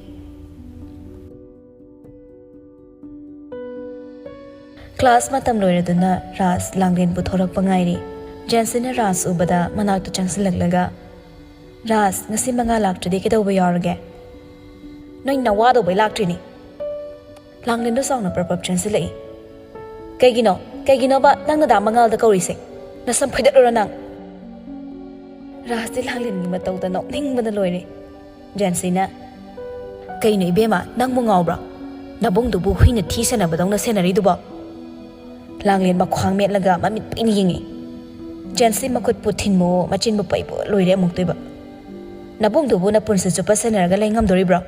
ꯀ꯭ꯂꯥꯁ ꯃꯇꯝ ꯂꯣꯏꯔꯗꯨꯅ ꯔꯥꯖ ꯂꯥꯡꯂꯦꯟꯕꯨ ꯊꯣꯔꯛꯄ ꯉꯥꯏꯔꯤ꯫ ꯖꯦꯟꯁꯤꯅ ꯔꯥꯖ ꯎꯕꯗ ꯃꯅꯥꯛꯇ ꯆꯪꯁꯤꯜꯂꯛꯂꯒ, "ꯔꯥꯖ, ꯉꯁꯤ ꯃꯉꯥ ꯂꯥꯛꯇ꯭ꯔꯗꯤ ꯀꯩꯗꯧꯕ ꯌꯥꯎꯔꯒꯦ?" "ꯅꯣꯏ ꯅꯋꯥꯗꯧꯕꯩ ꯂꯥꯛꯇ꯭ꯔꯤꯅꯤ꯫" ꯂꯥꯡꯂꯦꯟꯗꯣ ꯆꯥꯎꯅ ꯄ꯭ꯔꯞ ꯄ꯭ꯔꯞ ꯆꯦꯟꯁꯤꯜꯂꯛꯏ꯫ "ꯀꯩꯒꯤꯅꯣ? ꯀꯩꯒꯤꯅꯣꯕ ꯅꯪꯅ ꯗꯥ ꯃꯉꯥꯜꯗ ꯀꯧꯔꯤꯁꯦ? ꯅꯁꯝ ꯐꯣꯏꯗꯠꯂꯨꯔꯣ ꯅꯪ?" ꯔꯥꯖꯇꯤ ꯂꯥꯡꯂꯦꯟꯒꯤ ꯃꯇꯧꯗ ꯅꯣꯛꯅꯤꯡꯕꯅ ꯂꯣꯏꯔꯦ꯫ ꯖꯦꯟꯁꯤꯅ, "ꯀꯩꯅꯣ ꯏꯕꯦꯝꯃ, ꯅꯪꯕꯨ ꯉꯥꯎꯕ꯭ꯔꯣ? ꯅꯕꯨꯡꯗꯨꯕꯨ ꯍꯨꯏꯅ ꯊꯤ ꯁꯦꯟꯅꯕꯗꯧꯅ ꯁꯦꯟꯅꯔꯤꯗꯨꯕꯣ?" ꯂꯥꯡꯂꯦꯟ ꯃꯈ꯭ꯋꯥꯡ ꯃꯦꯠꯂꯒ ꯃꯃꯤꯠ ꯄꯤꯛꯅ ꯌꯦꯡꯉꯤ꯫ ꯖꯦꯟꯁꯤ ꯃꯈꯨꯠꯄꯨ ꯊꯤꯟꯕꯋꯣ, ꯃꯆꯤꯟꯕꯨ ꯄꯩꯕꯋꯣ ꯂꯣꯏꯔꯦ ꯑꯃꯨꯛꯇꯣꯏꯕ꯫ "ꯅꯕꯨꯡꯗꯨꯕꯨ ꯅꯄꯨꯟꯁꯤ ꯆꯨꯞꯄ ꯁꯦꯟꯅꯔꯒ ꯂꯩ ꯉꯝꯗꯣꯔꯤꯕ꯭ꯔꯣ?"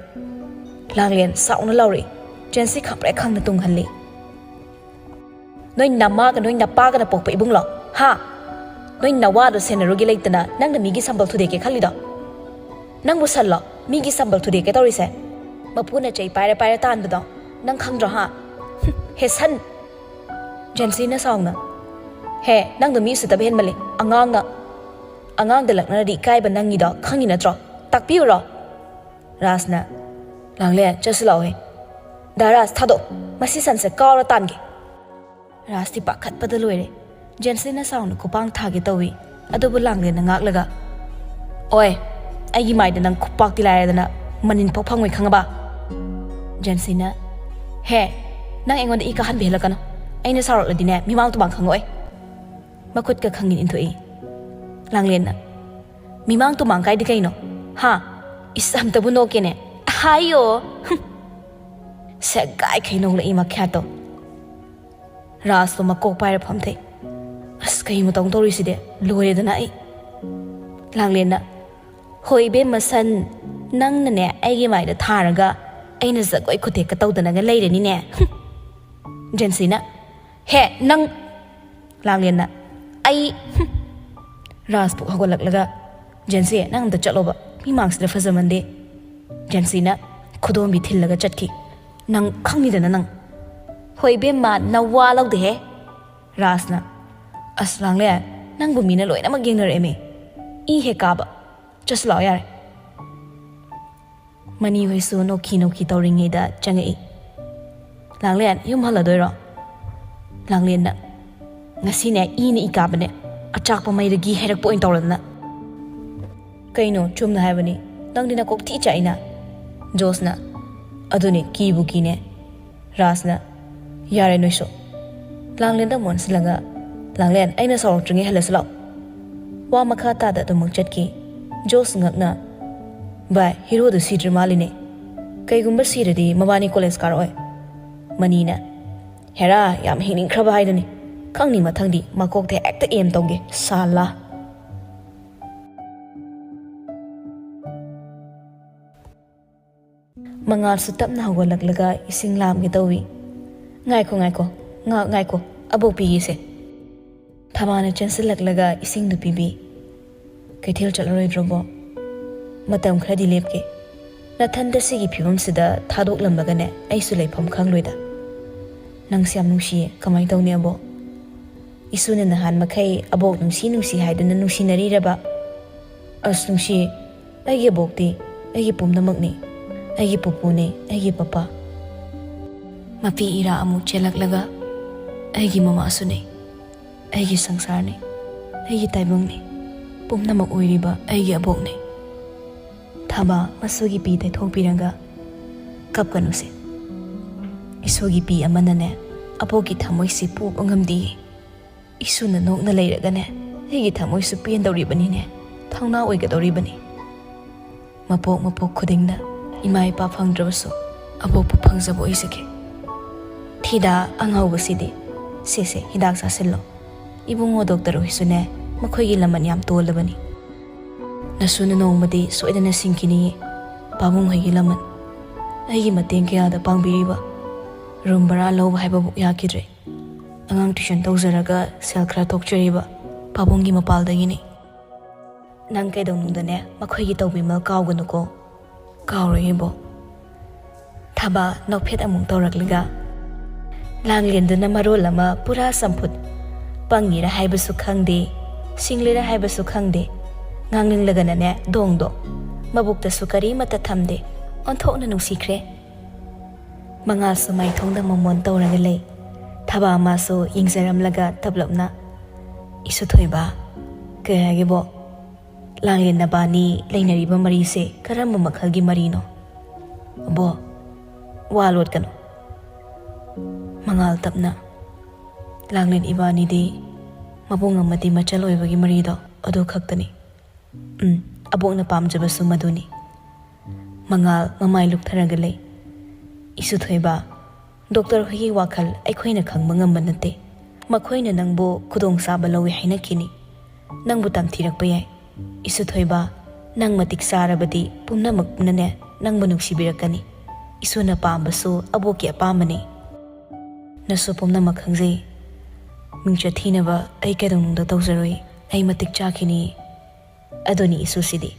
ꯂꯥꯡꯂꯦꯟ ꯁꯥꯎꯅ ꯂꯥꯎꯔꯛꯏ꯫ ꯖꯦꯟꯁꯤ ꯈꯪꯄ꯭ꯔꯦꯛ ꯈꯪꯅ ꯇꯨꯡꯍꯜꯂꯤ꯫ "ꯅꯣꯏ ꯅꯃꯥꯒ ꯅꯣꯏ ꯅꯄꯥꯒꯅ ꯄꯣꯛꯄ ꯏꯕꯨꯡꯂꯣ? ꯍꯥ? ꯅꯣꯏ ꯅꯋꯥꯗꯣ ꯁꯦꯟꯅꯔꯨꯒꯦ ꯂꯩꯇꯅ ꯅꯪꯅ ꯃꯤꯒꯤ ꯁꯝꯕꯜ ꯊꯨꯗꯦꯛꯀꯦ ꯈꯜꯂꯤꯗꯣ? ꯅꯪꯕꯨ ꯁꯜꯂꯣ ꯃꯤꯒꯤ ꯁꯝꯕꯜ ꯊꯨꯗꯦꯛꯀꯦ ꯇꯧꯔꯤꯁꯦ? ꯃꯄꯨꯅ ꯆꯩ ꯄꯥꯏꯔ ꯄꯥꯏꯔ ꯇꯥꯟꯕꯗꯣ ꯅꯪ ꯈꯪꯗ꯭ꯔꯣ, ꯍꯥ? ꯍꯨꯝ, ꯍꯦ ꯁꯟ!" ꯖꯦꯟꯁꯤꯅ ꯁꯥꯎꯅ, "ꯍꯦ, ꯅꯪꯗꯣ ꯃꯤ ꯎꯁꯤꯠꯇꯕ ꯍꯦꯟꯃꯜꯂꯦ꯫ ꯑꯉꯥꯡꯅ, ꯑꯉꯥꯡꯗ ꯂꯛꯅꯔꯗꯤ ꯏꯀꯥꯏꯕ ꯅꯪꯉꯤꯗꯣ ꯈꯪꯉꯤ ꯅꯠꯇ꯭ꯔꯣ? ꯇꯥꯛꯄꯤꯌꯨꯔꯣ?" ꯔꯥꯖꯅ, "ꯂꯥꯡꯂꯦꯟ, ꯆꯠꯁꯤ ꯂꯥꯛꯑꯣꯍꯦ꯫ ꯗꯥ ꯔꯥꯖ, ꯊꯥꯗꯣꯛ꯫ ꯃꯁꯤ ꯁꯟꯁꯦ ꯀꯥꯎꯔ ꯇꯥꯟꯒꯦ꯫" ꯔꯥꯖꯇꯤ ꯄꯥꯈꯠꯄꯗ ꯂꯣꯏꯔꯦ꯫ ꯖꯦꯟꯁꯤꯅ ꯁꯥꯎꯅ ꯈꯨꯄꯥꯡ ꯊꯥꯒꯦ ꯇꯧꯏ, ꯑꯗꯨꯕꯨ ꯂꯥꯡꯂꯦꯟꯅ ꯉꯥꯛꯂꯒ, "ꯑꯣꯏ, ꯑꯩꯒꯤ ꯃꯥꯏꯗ ꯅꯪ ꯈꯨꯄꯥꯛꯇꯤ ꯂꯥꯏꯔꯗꯅ ꯃꯅꯤꯟ ꯐꯥꯎ ꯐꯪꯉꯣꯏ, ꯈꯪꯉꯕ?" ꯖꯦꯟꯁꯤꯅ, "ꯍꯦ, ꯅꯪ ꯑꯩꯉꯣꯟꯗ ꯏ ꯀꯥꯍꯟꯕ ꯍꯦꯜꯂꯛꯀꯅꯨ꯫ ꯑꯩꯅ ꯁꯥꯎꯔꯛꯂꯗꯤꯅꯦ, ꯃꯤꯃꯥꯡ ꯇꯨꯃꯥꯡ ꯈꯪꯉꯛꯑꯣꯏ꯫" ꯃꯈꯨꯠꯀ ꯈꯪꯉꯤꯟ ꯏꯟꯊꯣꯛꯏ꯫ ꯂꯥꯡꯂꯦꯟꯅ, "ꯃꯤꯃꯥꯡ ꯇꯨꯃꯥꯡ ꯀꯥꯏꯗꯤ ꯀꯩꯅꯣ? ꯍꯥ? ꯏꯁ, ꯑꯝꯇꯕꯨ ꯅꯣꯛꯀꯦꯅꯦ꯫ ꯍꯥꯏꯌꯣ!" ꯍꯨꯝ꯫ ꯁꯦꯒꯥꯏꯈꯩ ꯅꯣꯛꯂꯛꯏ ꯃꯈ꯭ꯌꯥꯠꯇꯣ꯫ ꯔꯥꯖꯇꯣ ꯃꯀꯣꯛ ꯄꯥꯏꯔ ꯐꯝꯊꯩ꯫ "ꯑꯁ, ꯀꯩ ꯃꯇꯧ ꯇꯧꯔꯤꯁꯤꯗꯤ? ꯂꯣꯏꯔꯦꯗꯅ ꯑꯩ꯫" ꯂꯥꯡꯂꯦꯟꯅ, "ꯍꯣꯏ ꯏꯕꯦꯝꯃ ꯁꯟ, ꯅꯪꯅꯅꯦ ꯑꯩꯒꯤ ꯃꯥꯏꯗ ꯊꯥꯔꯒ ꯑꯩꯅ ꯖꯒꯣꯏ ꯈꯨꯊꯦꯛꯀ ꯇꯧꯗꯅꯒ ꯂꯩꯔꯅꯤꯅꯦ꯫ ꯖꯦꯟꯁꯤꯅ, "ꯍꯦ ꯅꯪ!" ꯂꯥꯡꯂꯦꯟꯅ, "ꯑꯩ!" ꯔꯥꯖꯄꯨ ꯍꯧꯒꯠꯂꯛꯂꯒ, "ꯖꯦꯟꯁꯤ, ꯅꯪ ꯑꯝꯇ ꯆꯠꯂꯣꯕ, ꯃꯤ ꯃꯥꯡꯁꯤꯗ ꯐꯖꯃꯟꯗꯦ꯫" ꯖꯦꯟꯁꯤꯅ ꯈꯨꯗꯣꯝꯕꯤ ꯊꯤꯜꯂꯒ ꯆꯠꯈꯤ꯫ "ꯅꯪ ꯈꯪꯅꯤꯗꯅ ꯅꯪ꯫" "ꯍꯣꯏ ꯏꯕꯦꯝꯃ, ꯅꯋꯥ ꯂꯧꯗꯦꯍꯦ꯫" ꯔꯥꯖꯅ, "ꯑꯁ ꯂꯥꯡꯂꯦꯟ, ꯅꯪꯕꯨ ꯃꯤꯅ ꯂꯣꯏꯅꯃꯛ ꯌꯦꯡꯅꯔꯛꯑꯦꯃꯤ꯫ ꯏ ꯍꯦꯛ ꯀꯥꯕ꯫ ꯆꯠꯁꯤ ꯂꯥꯛꯑꯣ ꯌꯥꯔꯦ꯫" ꯃꯅꯤ ꯍꯣꯏꯁꯨ ꯅꯣꯛꯈꯤ ꯅꯣꯛꯈꯤ ꯇꯧꯔꯤꯉꯩꯗ ꯆꯪꯉꯛꯏ꯫ "ꯂꯥꯡꯂꯦꯟ, ꯌꯨꯝ ꯍꯜꯂꯗꯣꯏꯔꯣ?" ꯂꯥꯡꯂꯦꯟꯅ, "ꯉꯁꯤꯅꯦ ꯏꯅ ꯏ ꯀꯥꯕꯅꯦ, ꯑꯆꯥꯛꯄ ꯃꯩꯗꯒꯤ ꯍꯩꯔꯛꯄ ꯑꯣꯏꯅ ꯇꯧꯔꯗꯅ꯫" "ꯀꯩꯅꯣ, ꯆꯨꯝꯅ ꯍꯥꯏꯕꯅꯤ, ꯅꯪꯗꯤ ꯅꯀꯣꯛ ꯊꯤ ꯆꯥꯛꯏꯅ꯫" ꯖꯣꯁꯅ, "ꯑꯗꯨꯅꯤ, ꯀꯤꯕꯨ ꯀꯤꯅꯦ꯫" ꯔꯥꯖꯅ, "ꯌꯥꯔꯦ ꯅꯣꯏꯁꯨ꯫" ꯂꯥꯡꯂꯦꯟꯗ ꯑꯃꯨꯛ ꯑꯣꯟꯁꯤꯜꯂꯒ, "ꯂꯥꯡꯂꯦꯟ, ꯑꯩꯅ ꯁꯥꯎꯔꯛꯇ꯭ꯔꯤꯉꯩ ꯍꯜꯂꯁꯤ ꯂꯥꯛꯑꯣ꯫" ꯋꯥ ꯃꯈꯥ ꯇꯥꯗ ꯑꯗꯨꯃꯛ ꯆꯠꯈꯤ꯫ ꯖꯣꯁ ꯉꯛꯅ, "ꯚꯥꯏ, ꯍꯤꯔꯣꯗꯨ ꯁꯤꯗ꯭ꯔꯤ ꯃꯥꯜꯂꯤꯅꯦ꯫ ꯀꯩꯒꯨꯝꯕ ꯁꯤꯔꯗꯤ ꯃꯕꯥꯅꯤ ꯀꯣꯂꯦꯖ ꯀꯥꯔꯛꯑꯣꯏ꯫" ꯃꯅꯤꯅ, "ꯍꯦꯔꯥ, ꯌꯥꯝ ꯍꯤꯡꯅꯤꯡꯈ꯭ꯔꯕ ꯍꯥꯏꯗꯨꯅꯤ꯫ ꯈꯪꯅꯤ ꯃꯊꯪꯗꯤ ꯃꯀꯣꯛꯇ ꯍꯦꯛꯇ ꯑꯦꯝ ꯇꯧꯒꯦ, ꯁꯥꯂꯥ꯫" ꯃꯉꯥꯜꯁꯨ ꯇꯞꯅ ꯍꯧꯒꯠꯂꯛꯂꯒ ꯏꯁꯤꯡ ꯂꯥꯝꯒꯦ ꯇꯧꯏ꯫ "ꯉꯥꯏꯈꯣ, ꯉꯥꯏꯈꯣ, ꯉꯥꯏꯍꯥꯛ ꯉꯥꯏꯈꯣ, ꯑꯕꯣꯛ ꯄꯤꯒꯦꯁꯦ꯫" ꯊꯃꯥꯅ ꯆꯦꯟꯁꯤꯜꯂꯛꯂꯒ ꯏꯁꯤꯡꯗꯨ ꯄꯤꯕꯤ꯫ "ꯀꯩꯊꯦꯜ ꯆꯠꯂꯔꯣꯏꯗ꯭ꯔꯣꯕꯣ? ꯃꯇꯝ ꯈꯔꯗꯤ ꯂꯦꯞꯀꯦ꯫ ꯅꯊꯟꯇ ꯁꯤꯒꯤ ꯐꯤꯕꯝꯁꯤꯗ ꯊꯥꯗꯣꯛꯂꯝꯂꯒꯅꯦ ꯑꯩꯁꯨ ꯂꯩꯐꯝ ꯈꯪꯂꯣꯏꯗ꯫ ꯅꯪꯁꯦ ꯌꯥꯝ ꯅꯨꯡꯁꯤꯌꯦ, ꯀꯃꯥꯏꯅ ꯇꯧꯅꯤ ꯑꯕꯣꯛ? ꯏꯁꯨꯅ ꯅꯍꯥꯟ ꯃꯈꯩ ꯑꯕꯣꯛ ꯅꯨꯡꯁꯤ ꯅꯨꯡꯁꯤ ꯍꯥꯏꯗꯨꯅ ꯅꯨꯡꯁꯤꯅꯔꯤꯔꯕ? ꯑꯁ ꯅꯨꯡꯁꯤ, ꯑꯩꯒꯤ ꯑꯕꯣꯛꯇꯤ ꯑꯩꯒꯤ ꯄꯨꯝꯅꯃꯛꯅꯤ, ꯑꯩꯒꯤ ꯄꯨꯄꯨꯅꯤ, ꯑꯩꯒꯤ ꯄꯄꯥ꯫ ꯃꯄꯤ ꯏꯔꯥ ꯑꯃꯨꯛ ꯆꯦꯜꯂꯛꯂꯒ ꯑꯩꯒꯤ ꯃꯃꯥꯁꯨꯅꯤ, ꯑꯩꯒꯤ ꯁꯪꯁꯥꯔꯅꯤ, ꯑꯩꯒꯤ ꯇꯥꯏꯕꯪꯅꯤ, ꯄꯨꯝꯅꯃꯛ ꯑꯣꯏꯔꯤꯕ ꯑꯩꯒꯤ ꯑꯕꯣꯛꯅꯤ꯫" ꯊꯥꯕ ꯃꯁꯨꯒꯤ ꯄꯤ ꯇꯩꯊꯣꯛꯄꯤꯔꯒ, "ꯀꯞꯀꯅꯨꯁꯦ꯫ ꯏꯁꯨꯒꯤ ꯄꯤ ꯑꯃꯅꯅꯦ ꯑꯕꯣꯛꯀꯤ ꯊꯃꯣꯏꯁꯤ ꯄꯨꯕ ꯉꯝꯗꯤꯌꯦ꯫ ꯏꯁꯨꯅ ꯅꯣꯛꯅ ꯂꯩꯔꯒꯅꯦ ꯑꯩꯒꯤ ꯊꯃꯣꯏꯁꯨ ꯄꯦꯟꯗꯧꯔꯤꯕꯅꯤꯅꯦ, ꯊꯧꯅꯥ ꯑꯣꯏꯒꯗꯧꯔꯤꯕꯅꯤ꯫ ꯃꯄꯣꯛ ꯃꯄꯣꯛ ꯈꯨꯗꯤꯡꯗ ꯏꯃꯥ ꯏꯄꯥ ꯐꯪꯗ꯭ꯔꯕꯁꯨ ꯑꯕꯣꯛꯄꯨ ꯐꯪꯖꯕ ꯑꯣꯏꯖꯒꯦ꯫ ꯊꯤꯗꯥ ꯑꯉꯥꯎꯕꯁꯤꯗꯤ꯫ ꯁꯦꯁꯦ, ꯍꯤꯗꯥꯛ ꯆꯥꯁꯤꯜꯂꯣ꯫ ꯏꯕꯨꯡꯉꯣ ꯗꯣꯛꯇꯔ ꯍꯣꯏꯁꯨꯅꯦ ꯃꯈꯣꯏꯒꯤ ꯂꯃꯟ ꯌꯥꯝ ꯇꯣꯜꯂꯕꯅꯤ꯫ ꯅꯁꯨꯅ ꯅꯣꯡꯃꯗꯤ ꯁꯣꯏꯗꯅ ꯁꯤꯡꯈꯤꯅꯤꯌꯦ꯫ ꯄꯥꯕꯨꯡ ꯍꯣꯏꯒꯤ ꯂꯃꯟ ꯑꯩꯒꯤ ꯃꯇꯦꯡ ꯀꯌꯥꯗ ꯄꯥꯡꯕꯤꯔꯤꯕ꯫ ꯔꯨꯝ ꯚꯔꯥ ꯂꯧꯕ ꯍꯥꯏꯕꯕꯨ ꯌꯥꯈꯤꯗ꯭ꯔꯦ꯫ ꯑꯉꯥꯡ ꯇ꯭ꯌꯨꯁꯟ ꯇꯧꯖꯔꯒ ꯁꯦꯜ ꯈꯔ ꯊꯣꯛꯆꯔꯤꯕ ꯄꯥꯕꯨꯡꯒꯤ ꯃꯄꯥꯜꯗꯒꯤꯅꯤ꯫ ꯅꯪ ꯀꯩꯗꯧꯅꯨꯡꯗꯅꯦ ꯃꯈꯣꯏꯒꯤ ꯇꯧꯕꯤꯃꯜ ꯀꯥꯎꯒꯅꯨꯀꯣ꯫ ꯀꯥꯎꯔꯣꯏ ꯏꯕꯣꯛ꯫ ꯊꯕꯥ ꯅꯣꯛꯐꯦꯠ ꯑꯃꯨꯛ ꯇꯧꯔꯛꯂꯒ, ꯂꯥꯡꯂꯦꯟꯗꯨꯅ ꯃꯔꯣꯜ ꯑꯃ ꯄꯨꯔꯥ ꯆꯝꯐꯨꯠ꯫ ꯄꯪꯉꯤꯔ ꯍꯥꯏꯕꯁꯨ ꯈꯪꯗꯦ, ꯁꯤꯡꯂꯤꯔ ꯍꯥꯏꯕꯁꯨ ꯈꯪꯗꯦ꯫ ꯉꯥꯡꯅꯤꯡꯂꯒꯅꯅꯦ ꯗꯣꯡ ꯗꯣꯡ꯫ ꯃꯕꯨꯛꯇꯁꯨ ꯀꯔꯤꯃꯠꯇ ꯊꯝꯗꯦ꯫ ꯑꯣꯟꯊꯣꯛꯅ ꯅꯨꯡꯁꯤꯈ꯭ꯔꯦ꯫ ꯃꯉꯥꯜꯁꯨ ꯃꯥꯏꯊꯣꯡꯗ ꯃꯣꯃꯣꯟ ꯇꯧꯔꯒ ꯂꯩ꯫ ꯊꯕꯥ ꯃꯥꯁꯨ ꯌꯦꯡꯖꯔꯝꯂꯒ ꯇꯞꯂꯞꯅ, "ꯏꯁꯨ ꯊꯣꯏꯕ, ꯀꯩ ꯍꯥꯏꯒꯦꯕꯣ? ꯂꯥꯡꯂꯦꯟ ꯅꯕꯥꯅꯤ ꯂꯩꯅꯔꯤꯕ ꯃꯔꯤꯁꯦ ꯀꯔꯝꯕ ꯃꯈꯜꯒꯤ ꯃꯔꯤꯅꯣ?" "ꯑꯕꯣ, ꯋꯥ ꯂꯣꯠꯀꯅꯨ꯫" ꯃꯉꯥꯜ ꯇꯞꯅ, "ꯂꯥꯡꯂꯦꯟ ꯏꯕꯥꯅꯤꯗꯤ ꯃꯕꯨꯡ ꯑꯃꯗꯤ ꯃꯆꯜ ꯑꯣꯏꯕꯒꯤ ꯃꯔꯤꯗꯣ ꯑꯗꯨ ꯈꯛꯇꯅꯤ꯫ ꯎꯝ, ꯑꯕꯣꯛꯅ ꯄꯥꯝꯖꯕꯁꯨ ꯃꯗꯨꯅꯤ꯫" ꯃꯉꯥꯜ ꯃꯃꯥꯏ ꯂꯨꯞꯊꯔꯒ ꯂꯩ꯫ "ꯏꯁꯨ ꯊꯣꯏꯕ, ꯗꯣꯛꯇꯔ ꯍꯣꯏꯒꯤ ꯋꯥꯈꯜ ꯑꯩꯈꯣꯏꯅ ꯈꯪꯕ ꯉꯝꯕ ꯅꯠꯇꯦ꯫ ꯃꯈꯣꯏꯅ ꯅꯪꯕꯨ ꯈꯨꯗꯣꯡꯆꯥꯕ ꯂꯧꯏ ꯍꯥꯏꯅꯈꯤꯅꯤ꯫ ꯅꯪꯕꯨ ꯇꯝꯊꯤꯔꯛꯄ ꯌꯥꯏ꯫ ꯏꯁꯨ ꯊꯣꯏꯕ, ꯅꯪ ꯃꯇꯤꯛ ꯆꯥꯔꯕꯗꯤ ꯄꯨꯝꯅꯃꯛꯅꯅꯦ ꯅꯪꯕꯨ ꯅꯨꯡꯁꯤꯕꯤꯔꯛꯀꯅꯤ꯫ ꯏꯁꯨꯅ ꯄꯥꯝꯕꯁꯨ ꯑꯕꯣꯛꯀꯤ ꯑꯄꯥꯝꯕꯅꯤ꯫ ꯅꯁꯨ ꯄꯨꯝꯅꯃꯛ ꯈꯪꯖꯩ꯫ ꯃꯤꯡꯆꯠ ꯊꯤꯅꯕ ꯑꯩ ꯀꯩꯗꯧꯅꯨꯡꯗ ꯇꯧꯖꯔꯣꯏ꯫ ꯑꯩ ꯃꯇꯤꯛ ꯆꯥꯈꯤꯅꯤ꯫ ꯑꯗꯨꯅꯤ ꯏꯁꯨꯁꯤꯗꯤ꯫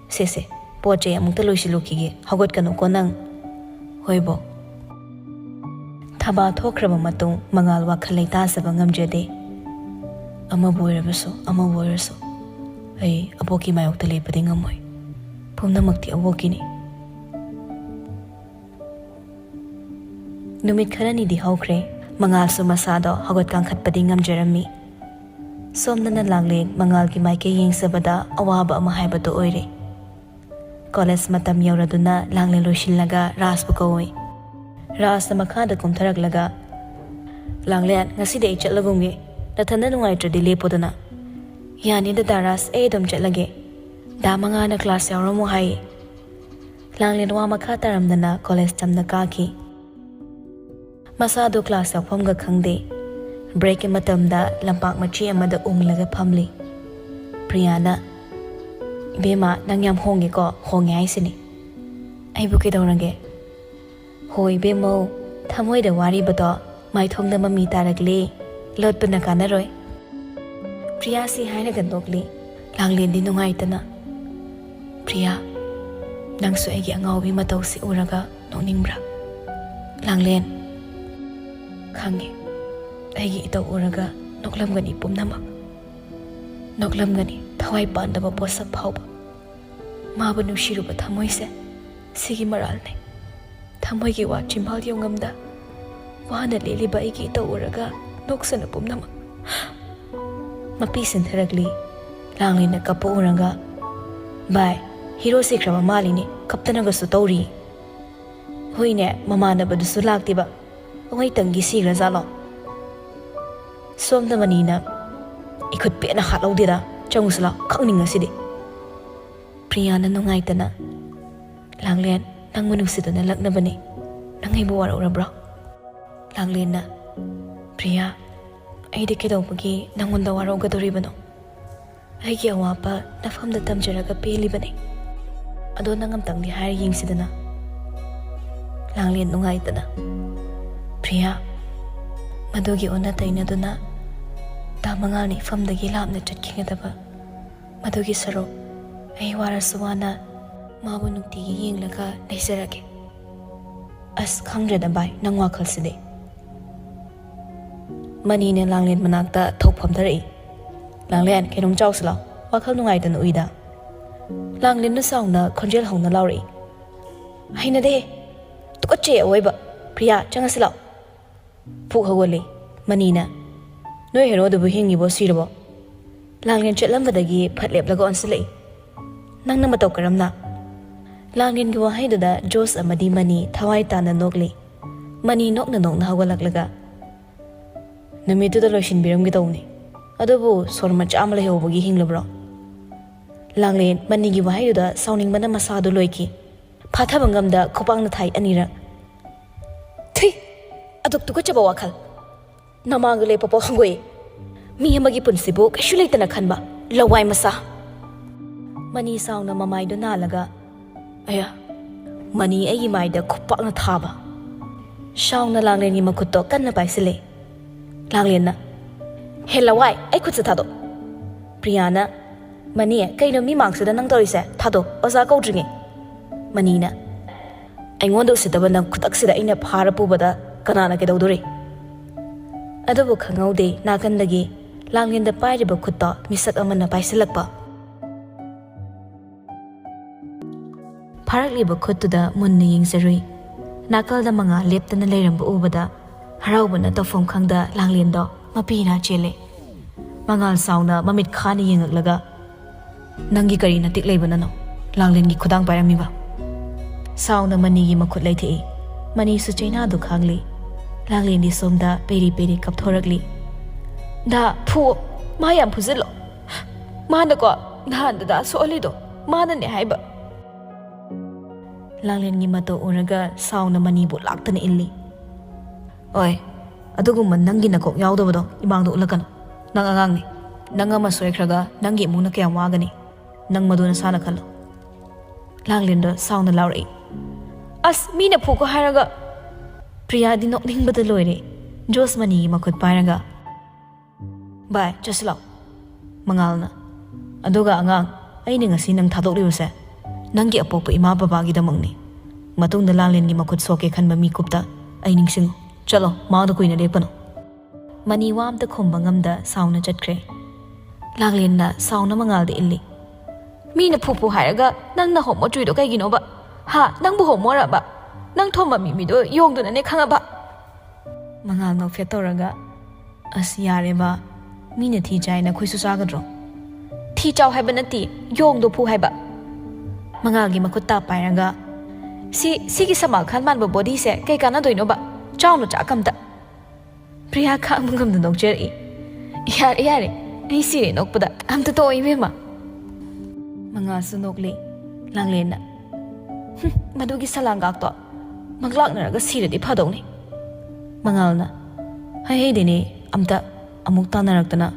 ꯁꯦ ꯁꯦ, ꯄꯣꯠ ꯆꯩ ꯑꯃꯨꯛꯇ ꯂꯣꯏꯁꯤꯜꯂꯨꯈꯤꯒꯦ꯫ ꯍꯧꯒꯠꯀꯅꯨꯀꯣ ꯅꯪ꯫" "ꯍꯣꯏꯕꯣ꯫" ꯊꯕꯥ ꯊꯣꯛꯈ꯭ꯔꯕ ꯃꯇꯨꯡ ꯃꯉꯥꯜ ꯋꯥꯈꯜ ꯂꯩꯇꯥꯖꯕ ꯉꯝꯖꯗꯦ꯫ "ꯑꯃꯕꯨ ꯑꯣꯏꯔꯕꯁꯨ, ꯑꯃꯕꯨ ꯑꯣꯏꯔꯁꯨ, ꯑꯩ ꯑꯕꯣꯛꯀꯤ ꯃꯥꯌꯣꯛꯇ ꯂꯦꯞꯄꯗꯤ ꯉꯝꯃꯣꯏ꯫ ꯄꯨꯝꯅꯃꯛꯇꯤ ꯑꯕꯣꯛꯀꯤꯅꯤ꯫" ꯅꯨꯃꯤꯠ ꯈꯔꯅꯤꯗꯤ ꯍꯧꯈ꯭ꯔꯦ꯫ ꯃꯉꯥꯜꯁꯨ ꯃꯁꯥꯗꯣ ꯍꯧꯒꯠ ꯀꯥꯡꯈꯠꯄꯗꯤ ꯉꯝꯖꯔꯝꯃꯤ꯫ ꯁꯣꯝꯗꯅ ꯂꯥꯡꯂꯦꯟ ꯃꯉꯥꯜꯒꯤ ꯃꯥꯏꯀꯩ ꯌꯦꯡꯖꯕꯗ ꯑꯋꯥꯕ ꯑꯃ ꯍꯥꯏꯕꯗꯨ ꯑꯣꯏꯔꯦ꯫ ꯀꯣꯂꯦꯖ ꯃꯇꯝ ꯌꯧꯔꯗꯨꯅ ꯂꯥꯡꯂꯦꯟ ꯂꯣꯏꯁꯤꯜꯂꯒ ꯔꯥꯖꯄꯨ ꯀꯧꯏ꯫ ꯔꯥꯖꯅ ꯃꯈꯥꯗ ꯀꯨꯝꯊꯔꯛꯂꯒ, "ꯂꯥꯡꯂꯦꯟ, ꯉꯁꯤꯗꯤ ꯑꯩ ꯆꯠꯂꯒꯨꯝꯒꯦ꯫ ꯅꯊꯟꯗ ꯅꯨꯡꯉꯥꯏꯇ꯭ꯔꯗꯤ ꯂꯦꯞꯄꯣꯗꯅ꯫" "ꯌꯥꯅꯤ ꯗꯗꯥ ꯔꯥꯖ, ꯑꯩ ꯑꯗꯨꯝ ꯆꯠꯂꯒꯦ꯫ ꯗꯥ ꯃꯉꯥꯅ ꯀ꯭ꯂꯥꯁ ꯌꯥꯎꯔꯝꯃꯣ ꯍꯥꯏꯌꯦ꯫" ꯂꯥꯡꯂꯦꯟ ꯋꯥ ꯃꯈꯥ ꯇꯥꯔꯝꯗꯅ ꯀꯣꯂꯦꯖ ꯇꯝꯅ ꯀꯥꯈꯤ꯫ ꯃꯁꯥꯗꯨ ꯀ꯭ꯂꯥꯁ ꯌꯥꯎꯐꯝꯒ ꯈꯪꯗꯦ꯫ ꯕ꯭ꯔꯦꯛꯀꯤ ꯃꯇꯝꯗ ꯂꯝꯄꯥꯛ ꯃꯆꯦ ꯑꯃꯗ ꯎꯪꯂꯒ ꯐꯝꯂꯤ꯫ ꯄ꯭ꯔꯤꯌꯥꯅ, "ꯏꯕꯦꯝꯃ, ꯅꯪ ꯌꯥꯝ ꯍꯣꯡꯉꯦꯀꯣ, ꯍꯣꯡꯉꯦ ꯍꯥꯏꯁꯤꯅꯤ꯫ ꯑꯩꯕꯨ ꯀꯩꯗꯧꯔꯒꯦ? ꯍꯣ ꯏꯕꯦꯝꯃꯧ, ꯊꯃꯣꯏꯗ ꯋꯥꯔꯤꯕꯗꯣ ꯃꯥꯏꯊꯣꯡꯗ ꯃꯃꯤ ꯇꯥꯔꯛꯂꯦ꯫ ꯂꯣꯠꯄꯅ ꯀꯥꯟꯅꯔꯣꯏ꯫ ꯄ꯭ꯔꯤꯌꯥꯁꯤ ꯍꯥꯏꯔꯒ ꯅꯣꯛꯂꯤ꯫ ꯂꯥꯡꯂꯦꯟꯗꯤ ꯅꯨꯡꯉꯥꯏꯇꯅ, "ꯄ꯭ꯔꯤꯌꯥ, ꯅꯪꯁꯨ ꯑꯩꯒꯤ ꯑꯉꯥꯎꯕꯤ ꯃꯇꯧꯁꯤ ꯎꯔꯒ ꯅꯣꯛꯅꯤꯡꯕ꯭ꯔꯥ?" ꯂꯥꯡꯂꯦꯟ, "ꯈꯪꯉꯦ, ꯑꯩꯒꯤ ꯏꯇꯧ ꯎꯔꯒ ꯅꯣꯛꯂꯝꯒꯅꯤ ꯄꯨꯝꯅꯃꯛ꯫ ꯅꯣꯛꯂꯝꯒꯅꯤ ꯊꯋꯥꯏ ꯄꯥꯟꯗꯕ ꯄꯣꯠꯁꯛ ꯐꯥꯎꯕ꯫ ꯃꯥꯕꯨ ꯅꯨꯡꯁꯤꯔꯨꯕ ꯊꯃꯣꯏꯁꯦ ꯁꯤꯒꯤ ꯃꯔꯥꯜꯅꯦ꯫ ꯊꯃꯣꯏꯒꯤ ꯋꯥ ꯆꯤꯝꯕꯥꯜ ꯌꯧꯉꯝꯗ ꯋꯥꯅ ꯂꯦꯜꯂꯤꯕ ꯑꯩꯒꯤ ꯏꯇꯧ ꯎꯔꯒ ꯅꯣꯛꯁꯅꯨ ꯄꯨꯝꯅꯃꯛ꯫" ꯃꯄꯤ ꯁꯤꯟꯊꯔꯛꯂꯤ꯫ ꯂꯥꯡꯂꯦꯟꯅ ꯀꯞꯄ ꯎꯔꯒ, "ꯚꯥꯏ, ꯍꯤꯔꯣ ꯁꯤꯈ꯭ꯔꯕ ꯃꯥꯜꯂꯤꯅꯦ, ꯀꯞꯇꯅꯒꯁꯨ ꯇꯧꯔꯤ꯫ ꯍꯣꯏꯅꯦ, ꯃꯃꯥꯟꯅꯕꯗꯨꯁꯨ ꯂꯥꯛꯇꯦꯕ꯫ ꯑꯋꯥꯏꯇꯪꯒꯤ ꯁꯤꯈ꯭ꯔꯖꯥꯠꯂꯣ?" ꯁꯣꯝꯗ ꯃꯅꯤꯅ, "ꯏꯈꯨꯠ ꯄꯦꯠꯅ ꯍꯥꯠꯍꯧꯗꯦꯗ, ꯆꯪꯉꯨꯁꯤ ꯂꯥꯎ, ꯈꯪꯅꯤꯡꯉꯁꯤꯗꯤ꯫" ꯄ꯭ꯔꯤꯌꯥꯅ ꯅꯨꯡꯉꯥꯏꯇꯅ, "ꯂꯥꯡꯂꯦꯟ, ꯅꯪꯕꯨ ꯅꯨꯡꯁꯤꯗꯨꯅ ꯂꯛꯅꯕꯅꯤ꯫ ꯅꯪ ꯑꯩꯕꯨ ꯋꯥꯔꯧꯔꯕ꯭ꯔꯣ?" ꯂꯥꯡꯂꯦꯟꯅ, "ꯄ꯭ꯔꯤꯌꯥ, ꯑꯩꯗꯤ ꯀꯩꯗꯧꯕꯒꯤ ꯅꯪꯉꯣꯟꯗ ꯋꯥꯔꯧꯒꯗꯧꯔꯤꯕꯅꯣ? ꯑꯩꯒꯤ ꯑꯋꯥꯕ ꯅꯐꯝꯗ ꯇꯝꯖꯔꯒ ꯄꯦꯜꯂꯤꯕꯅꯤ꯫ ꯑꯗꯣ ꯅꯪ ꯑꯝꯇꯪꯗꯤ ꯍꯥꯏꯔ ꯌꯦꯡꯁꯤꯗꯅ꯫" ꯂꯥꯡꯂꯦꯟ ꯅꯨꯡꯉꯥꯏꯇꯅ, "ꯄ꯭ꯔꯤꯌꯥ, ꯃꯗꯨꯒꯤ ꯑꯣꯟꯅ ꯇꯩꯅꯗꯨꯅ ꯇꯥ ꯃꯉꯥꯜꯅ ꯏꯐꯝꯗꯒꯤ ꯂꯥꯞꯅ ꯆꯠꯈꯤꯒꯗꯕ ꯃꯗꯨꯒꯤ ꯁꯔꯨꯛ ꯑꯩ ꯋꯥꯔꯁꯨ ꯋꯥꯅ ꯃꯥꯕꯨ ꯅꯨꯡꯇꯤꯒꯤ ꯌꯦꯡꯂꯒ ꯂꯩꯖꯔꯒꯦ꯫" "ꯑꯁ, ꯈꯪꯗ꯭ꯔꯦꯗ ꯚꯥꯏ, ꯅꯪ ꯋꯥꯈꯜꯁꯤꯗꯤ꯫" ꯃꯅꯤꯅ ꯂꯥꯡꯂꯦꯟ ꯃꯅꯥꯛꯇ ꯊꯣꯛ ꯐꯝꯊꯔꯛꯏ꯫ "ꯂꯥꯡꯂꯦꯟ, ꯀꯩꯅꯣꯝ ꯆꯥꯎꯁꯤ ꯂꯥꯎ, ꯋꯥꯈꯜ ꯅꯨꯡꯉꯥꯏꯇꯅ ꯎꯏꯗ꯫" ꯂꯥꯡꯂꯦꯟꯅ ꯆꯥꯎꯅ ꯈꯣꯟꯖꯦꯜ ꯍꯧꯅ ꯂꯥꯎꯔꯛꯏ꯫ "ꯍꯩꯅꯗꯦꯍꯦ, ꯇꯨꯀꯠꯆꯩ ꯑꯋꯣꯏꯕ꯫ ꯄ꯭ꯔꯤꯌꯥ, ꯆꯪꯉꯁꯤ ꯂꯥꯎ꯫" ꯐꯨꯛ ꯍꯧꯒꯠꯂꯤ꯫ ꯃꯅꯤꯅ, "ꯅꯣꯏ ꯍꯦꯔꯣꯗꯨꯕꯨ ꯍꯤꯡꯉꯤꯕꯣ ꯁꯤꯔꯕꯣ?" ꯂꯥꯡꯂꯦꯟ ꯆꯠꯂꯝꯕꯗꯒꯤ ꯐꯠ ꯂꯦꯞꯂꯒ ꯑꯣꯟꯁꯤꯜꯂꯛꯏ꯫ "ꯅꯪꯅ ꯃꯇꯧ ꯀꯔꯝꯅ?" ꯂꯥꯡꯂꯦꯟꯒꯤ ꯋꯥꯍꯩꯗꯨꯗ ꯖꯣꯁ ꯑꯃꯗꯤ ꯃꯅꯤ ꯊꯋꯥꯏ ꯇꯥꯅ ꯅꯣꯛꯂꯤ꯫ ꯃꯅꯤ ꯅꯣꯛꯅ ꯅꯣꯛꯅ ꯍꯧꯒꯠꯂꯛꯂꯒ, "ꯅꯨꯃꯤꯠꯇꯨꯗ ꯂꯣꯏꯁꯤꯟꯕꯤꯔꯝꯒꯦ ꯇꯧꯕꯅꯤ, ꯑꯗꯨꯕꯨ ꯁꯣꯔ ꯃꯆꯥ ꯑꯃ ꯂꯩꯍꯧꯕꯒꯤ ꯍꯤꯡꯂꯕ꯭ꯔꯣ?" ꯂꯥꯡꯂꯦꯟ ꯃꯅꯤꯒꯤ ꯋꯥꯍꯩꯗꯨꯗ ꯁꯥꯎꯅꯤꯡꯕꯅ ꯃꯁꯥꯗꯨ ꯂꯣꯏꯈꯤ꯫ ꯐꯥꯊꯕ ꯉꯝꯗ ꯈꯨꯄꯥꯛꯅ ꯊꯥꯏ ꯑꯅꯤꯔꯛ꯫ "ꯊꯤ! ꯑꯗꯨꯛ ꯇꯨꯀꯠꯆꯕ ꯋꯥꯈꯜ! ꯅꯃꯥꯡꯗ ꯂꯦꯞꯄ ꯄꯣꯛ ꯍꯪꯒꯣꯏ꯫ ꯃꯤ ꯑꯃꯒꯤ ꯄꯨꯟꯁꯤꯕꯨ ꯀꯩꯁꯨ ꯂꯩꯇꯅ ꯈꯟꯕ ꯂꯋꯥꯏ ꯃꯆꯥ!" ꯃꯅꯤ ꯁꯥꯎꯅ ꯃꯃꯥꯏꯗꯨ ꯅꯥꯜꯂꯒ, "ꯑꯌꯥ, ꯃꯅꯤ ꯑꯩꯒꯤ ꯃꯥꯏꯗ ꯈꯨꯄꯥꯛꯅ ꯊꯥꯕ꯫ ꯁꯥꯎꯅ ꯂꯥꯡꯂꯦꯟꯒꯤ ꯃꯈꯨꯠꯇꯣ ꯀꯟꯅ ꯄꯥꯏꯁꯤꯜꯂꯦ꯫ ꯂꯥꯡꯂꯦꯟꯅ, "ꯍꯦ ꯂꯋꯥꯏ, ꯑꯩ ꯈꯨꯠꯁꯦ ꯊꯥꯗꯣꯛ!" ꯄ꯭ꯔꯤꯌꯥꯅ, "ꯃꯅꯤ, ꯀꯩꯅꯣ ꯃꯤ ꯃꯥꯡꯁꯤꯗ ꯅꯪ ꯇꯧꯔꯤꯁꯦ? ꯊꯥꯗꯣꯛ, ꯑꯣꯖꯥ ꯀꯧꯗ꯭ꯔꯤꯉꯩ!" ꯃꯅꯤꯅ, "ꯑꯩꯉꯣꯟꯗ ꯎꯁꯤꯠꯇꯕ ꯅꯪ ꯈꯨꯗꯛꯁꯤꯗ ꯑꯩꯅ ꯐꯥꯔ ꯄꯨꯕꯗ ꯀꯅꯥꯅ ꯀꯩꯗꯧꯗꯣꯔꯤ?" ꯑꯗꯨꯕꯨ ꯈꯪꯍꯧꯗꯦ, ꯅꯥꯀꯟꯗꯒꯤ ꯂꯥꯡꯂꯦꯟꯗ ꯄꯥꯏꯔꯤꯕ ꯈꯨꯠꯇꯣ ꯃꯤꯁꯛ ꯑꯃꯅ ꯄꯥꯏꯁꯤꯜꯂꯛꯄ꯫ ꯐꯥꯔꯛꯂꯤꯕ ꯈꯨꯠꯇꯨꯗ ꯃꯨꯟꯅ ꯌꯦꯡꯖꯔꯨꯏ꯫ ꯅꯥꯀꯜꯗ ꯃꯉꯥꯜ ꯂꯦꯞꯇꯅ ꯂꯩꯔꯝꯕ ꯎꯕꯗ ꯍꯔꯥꯎꯕꯅ ꯇꯧꯐꯝ ꯈꯪꯗ ꯂꯥꯡꯂꯦꯟꯗꯣ ꯃꯄꯤ ꯏꯅꯥ ꯆꯦꯜꯂꯦ꯫ ꯃꯉꯥꯜ ꯁꯥꯎꯅ ꯃꯃꯤꯠ ꯈꯥꯅ ꯌꯦꯡꯉꯛꯂꯒ, "ꯅꯪꯒꯤ ꯀꯔꯤ ꯅꯇꯤꯛ ꯂꯩꯕꯅꯅꯣ ꯂꯥꯡꯂꯦꯟꯒꯤ ꯈꯨꯗꯥꯡ ꯄꯥꯏꯔꯝꯃꯤꯕ?" ꯁꯥꯎꯅ ꯃꯅꯤꯒꯤ ꯃꯈꯨꯠ ꯂꯩꯊꯦꯛꯏ꯫ ꯃꯅꯤꯁꯨ ꯆꯩꯅꯥꯗꯨ ꯈꯥꯡꯂꯤ꯫ ꯂꯥꯡꯂꯦꯟꯗꯤ ꯁꯣꯝꯗ ꯄꯦꯔꯤ ꯄꯦꯔꯤ ꯀꯞꯊꯣꯔꯛꯂꯤ꯫ "ꯗꯥ, ꯐꯨ, ꯃꯥ ꯌꯥꯝ ꯐꯨꯖꯤꯜꯂꯣ꯫ ꯃꯥꯅꯀꯣ ꯅꯍꯥꯟ ꯗꯗꯥ ꯁꯣꯛꯍꯜꯂꯤꯗꯣ ꯃꯥꯅꯅꯦ ꯍꯥꯏꯕ꯫" ꯂꯥꯡꯂꯦꯟꯒꯤ ꯃꯇꯧ ꯎꯔꯒ ꯁꯥꯎꯅ ꯃꯅꯤꯕꯨ ꯂꯥꯛꯇꯅ ꯏꯜꯂꯤ꯫ "ꯑꯣꯏ, ꯑꯗꯨꯒꯨꯝꯕ ꯅꯪꯒꯤ ꯅꯀꯣꯛ ꯌꯥꯎꯗꯕꯗꯣ ꯏꯃꯥꯡꯗ ꯎꯠꯂꯛꯀꯅꯨ꯫ ꯅꯪ ꯑꯉꯥꯡꯅꯤ꯫ ꯅꯪ ꯑꯃ ꯁꯣꯏꯈ꯭ꯔꯒ ꯅꯪꯒꯤ ꯏꯃꯨꯡꯅ ꯀꯌꯥꯝ ꯋꯥꯒꯅꯤ? ꯅꯪ ꯃꯗꯨ ꯅꯁꯥꯅ ꯈꯜꯂꯣ꯫" ꯂꯥꯡꯂꯦꯟꯗꯣ ꯁꯥꯎꯅ ꯂꯥꯎꯔꯛꯏ꯫ "ꯑꯁ, ꯃꯤꯅ ꯐꯨꯀꯣ ꯍꯥꯏꯔꯒ!" ꯄ꯭ꯔꯤꯌꯥꯗꯤ ꯅꯣꯛꯅꯤꯡꯕꯗ ꯂꯣꯏꯔꯦ꯫ ꯖꯣꯁ ꯃꯅꯤꯒꯤ ꯃꯈꯨꯠ ꯄꯥꯏꯔꯒ, "ꯚꯥꯏ, ꯆꯠꯁꯤ ꯂꯥꯛꯑꯣ꯫" ꯃꯉꯥꯜꯅ, "ꯑꯗꯨꯒ ꯑꯉꯥꯡ, ꯑꯩꯅ ꯉꯁꯤ ꯅꯪ ꯊꯥꯗꯣꯛꯂꯤꯕꯁꯦ ꯅꯪꯒꯤ ꯑꯄꯣꯛꯄ ꯏꯃꯥ ꯕꯕꯥꯒꯤꯗꯃꯛꯅꯤ꯫ ꯃꯇꯨꯡꯗ ꯂꯥꯡꯂꯦꯟꯒꯤ ꯃꯈꯨꯠ ꯁꯣꯛꯀꯦ ꯈꯟꯕ ꯃꯤꯀꯨꯞꯇ ꯑꯩ ꯅꯤꯡꯁꯤꯡꯉꯨ꯫ ꯆꯠꯂꯣ, ꯃꯥꯡꯗ ꯀꯨꯏꯅ ꯂꯦꯞꯀꯅꯨ꯫" ꯃꯅꯤ ꯋꯥ ꯑꯝꯇ ꯈꯨꯝꯕ ꯉꯝꯗ ꯁꯥꯎꯅ ꯆꯠꯈ꯭ꯔꯦ꯫ ꯂꯥꯡꯂꯦꯟꯅ ꯁꯥꯎꯅ ꯃꯉꯥꯜꯗ ꯏꯜꯂꯤ꯫ "ꯃꯤꯅ ꯐꯨ ꯐꯨ ꯍꯥꯏꯔꯒ ꯅꯪꯅ ꯍꯣꯃꯣ ꯆꯨꯏꯗꯣ ꯀꯩꯒꯤꯅꯣꯕ? ꯍꯥ? ꯅꯪꯕꯨ ꯍꯣꯃꯣꯔꯕ? ꯅꯪ ꯊꯣꯝꯕ ꯃꯤ ꯃꯤꯗꯣ ꯌꯣꯡꯗꯨꯅꯅꯦ ꯈꯪꯉꯕ?" ꯃꯉꯥꯜ ꯅꯣꯛꯐꯦꯠ ꯇꯧꯔꯒ, "ꯑꯁ, ꯌꯥꯔꯦꯕ꯫ ꯃꯤꯅ ꯊꯤ ꯆꯥꯏꯅ ꯑꯩꯈꯣꯏꯁꯨ ꯆꯥꯒꯗ꯭ꯔꯣ?" "ꯊꯤ ꯆꯥꯎ ꯍꯥꯏꯕ ꯅꯠꯇꯦ, ꯌꯣꯡꯗꯣ ꯐꯨ ꯍꯥꯏꯕ꯫" ꯃꯉꯥꯜꯒꯤ ꯃꯈꯨꯠ ꯇꯥ ꯄꯥꯏꯔꯒ, "ꯁꯤ, ꯁꯤꯒꯤ ꯁꯜꯃꯥꯟ ꯈꯥꯟ ꯃꯥꯟꯕ ꯕꯣꯗꯤꯁꯦ ꯀꯩ ꯀꯥꯟꯅꯗꯣꯏꯅꯣꯕ? ꯆꯥꯎꯅ ꯆꯥꯛ ꯑꯝꯇ꯫" ꯄ꯭ꯔꯤꯌꯥ ꯈꯥꯡꯕ ꯉꯝꯗ ꯅꯣꯛꯆꯔꯛꯏ꯫ "ꯌꯥꯔꯦ, ꯌꯥꯔꯦ, ꯑꯩ ꯁꯤꯔꯦ ꯅꯣꯛꯄꯗ꯫ ꯑꯝꯇ ꯇꯣꯛꯑꯣ, ꯏꯕꯦꯝꯃ꯫" ꯃꯉꯥꯜꯁꯨ ꯅꯣꯛꯂꯤ꯫ ꯂꯥꯡꯂꯦꯟꯅ, "ꯍꯨꯝ, ꯃꯗꯨꯒꯤ ꯁꯂꯥꯡꯒꯥꯛꯇꯣ ꯃꯪꯂꯥꯛꯅꯔꯒ ꯁꯤꯔꯗꯤ ꯐꯗꯧꯅꯤ꯫" ꯃꯉꯥꯜꯅ, "ꯍꯩ ꯍꯩꯗꯦꯅꯦ, ꯑꯝꯇ ꯑꯃꯨꯛ ꯇꯥꯟꯅꯔꯛꯇꯅ꯫"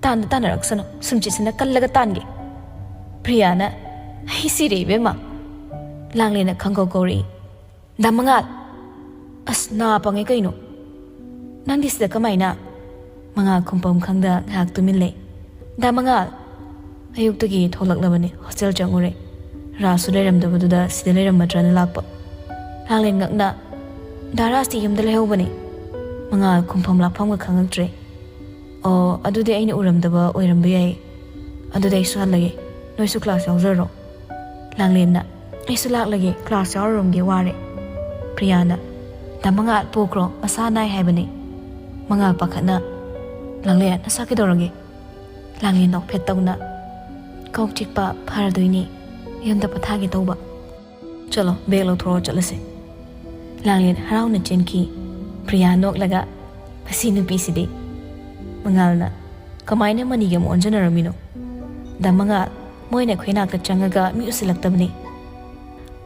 "ꯇꯥꯟꯗ ꯇꯥꯟꯅꯔꯛꯁꯅꯨ, ꯁꯨꯝꯆꯤꯠꯁꯤꯅ ꯀꯜꯂꯒ ꯇꯥꯟꯒꯦ꯫" ꯄ꯭ꯔꯤꯌꯥꯅ, "ꯑꯩ ꯁꯤꯔꯦ, ꯏꯕꯦꯝꯃ꯫" ꯂꯥꯡꯂꯦꯟꯅ ꯈꯪꯀꯧ ꯀꯧꯔꯛꯏ꯫ "ꯗꯥ ꯃꯉꯥꯜ!" "ꯑꯁ, ꯅꯥ ꯄꯪꯉꯦ ꯀꯩꯅꯣ? ꯅꯪꯗꯤ ꯁꯤꯗ ꯀꯃꯥꯏꯅ?" ꯃꯉꯥꯜ ꯈꯨꯝꯐꯝ ꯈꯪꯗ ꯉꯥꯏꯍꯥꯛ ꯇꯨꯃꯤꯟ ꯂꯩ꯫ "ꯗꯥ ꯃꯉꯥꯜ!" "ꯑꯌꯨꯛꯇꯒꯤ ꯊꯣꯛꯂꯛꯂꯕꯅꯤ, ꯍꯣꯁꯇꯦꯜ ꯆꯪꯉꯨꯔꯦ꯫ ꯔꯥꯖꯁꯨ ꯂꯩꯔꯝꯗꯕꯗꯨꯗ ꯁꯤꯗ ꯂꯩꯔꯝꯃꯗ꯭ꯔꯅ ꯂꯥꯛꯄ꯫" ꯂꯥꯡꯂꯦꯟ ꯉꯛꯅ, "ꯗꯥ ꯔꯥꯖꯇꯤ ꯌꯨꯝꯗ ꯂꯩꯍꯧꯕꯅꯤ꯫" ꯃꯉꯥꯜ ꯈꯨꯝꯐꯝ ꯂꯥꯛꯐꯝꯒ ꯈꯪꯉꯛꯇ꯭ꯔꯦ꯫ "ꯑꯣ, ꯑꯗꯨꯗꯤ ꯑꯩꯅ ꯎꯔꯝꯗꯕ ꯑꯣꯏꯔꯝꯕ ꯌꯥꯏ꯫ ꯑꯗꯨꯗꯤ ꯑꯩꯁꯨ ꯍꯜꯂꯒꯦ꯫ ꯅꯣꯏꯁꯨ ꯀ꯭ꯂꯥꯁ ꯌꯥꯎꯖꯔꯣ꯫" ꯂꯥꯡꯂꯦꯟꯅ, "ꯑꯩꯁꯨ ꯂꯥꯛꯂꯒꯦ, ꯀ꯭ꯂꯥꯁ ꯌꯥꯎꯔꯨꯔꯝꯒꯦ, ꯋꯥꯔꯦ꯫" ꯄ꯭ꯔꯤꯌꯥꯅ, "ꯗꯥ ꯃꯉꯥꯜ, ꯄꯣꯛꯈ꯭ꯔꯣ, ꯃꯁꯥ ꯅꯥꯏ ꯍꯥꯏꯕꯅꯤ꯫" ꯃꯉꯥꯜ ꯄꯥꯈꯠꯅ, "ꯂꯥꯡꯂꯦꯟ, ꯅꯁꯥ ꯀꯩꯗꯧꯔꯒꯦ?" ꯂꯥꯡꯂꯦꯟ ꯅꯣꯛꯐꯦꯠ ꯇꯧꯅ, "ꯀꯣꯛ ꯆꯤꯛꯄ ꯐꯔꯗꯣꯏꯅꯦ, ꯌꯨꯝꯗ ꯄꯣꯊꯥꯒꯦ ꯇꯧꯕ꯫ ꯆꯠꯂꯣ, ꯕꯦꯒ ꯂꯧꯊꯣꯔꯛꯑꯣ, ꯆꯠꯂꯁꯦ꯫" ꯂꯥꯡꯂꯦꯟ ꯍꯔꯥꯎꯅ ꯆꯦꯟꯈꯤ꯫ ꯄ꯭ꯔꯤꯌꯥ ꯅꯣꯛꯂꯒ, "ꯃꯁꯤ ꯅꯨꯄꯤꯁꯤꯗꯤ꯫" ꯃꯉꯥꯜꯅ, "ꯀꯃꯥꯏꯅ ꯃꯅꯤꯒꯤ ꯑꯃꯨꯛ ꯑꯣꯟꯖꯟꯅꯔꯝꯃꯤꯅꯣ?" "ꯗꯥ ꯃꯉꯥꯜ, ꯃꯣꯏꯅ ꯑꯩꯈꯣꯏ ꯅꯥꯛꯇ ꯆꯪꯉꯒ ꯃꯤ ꯎꯁꯤꯜꯂꯛꯇꯕꯅꯤ꯫"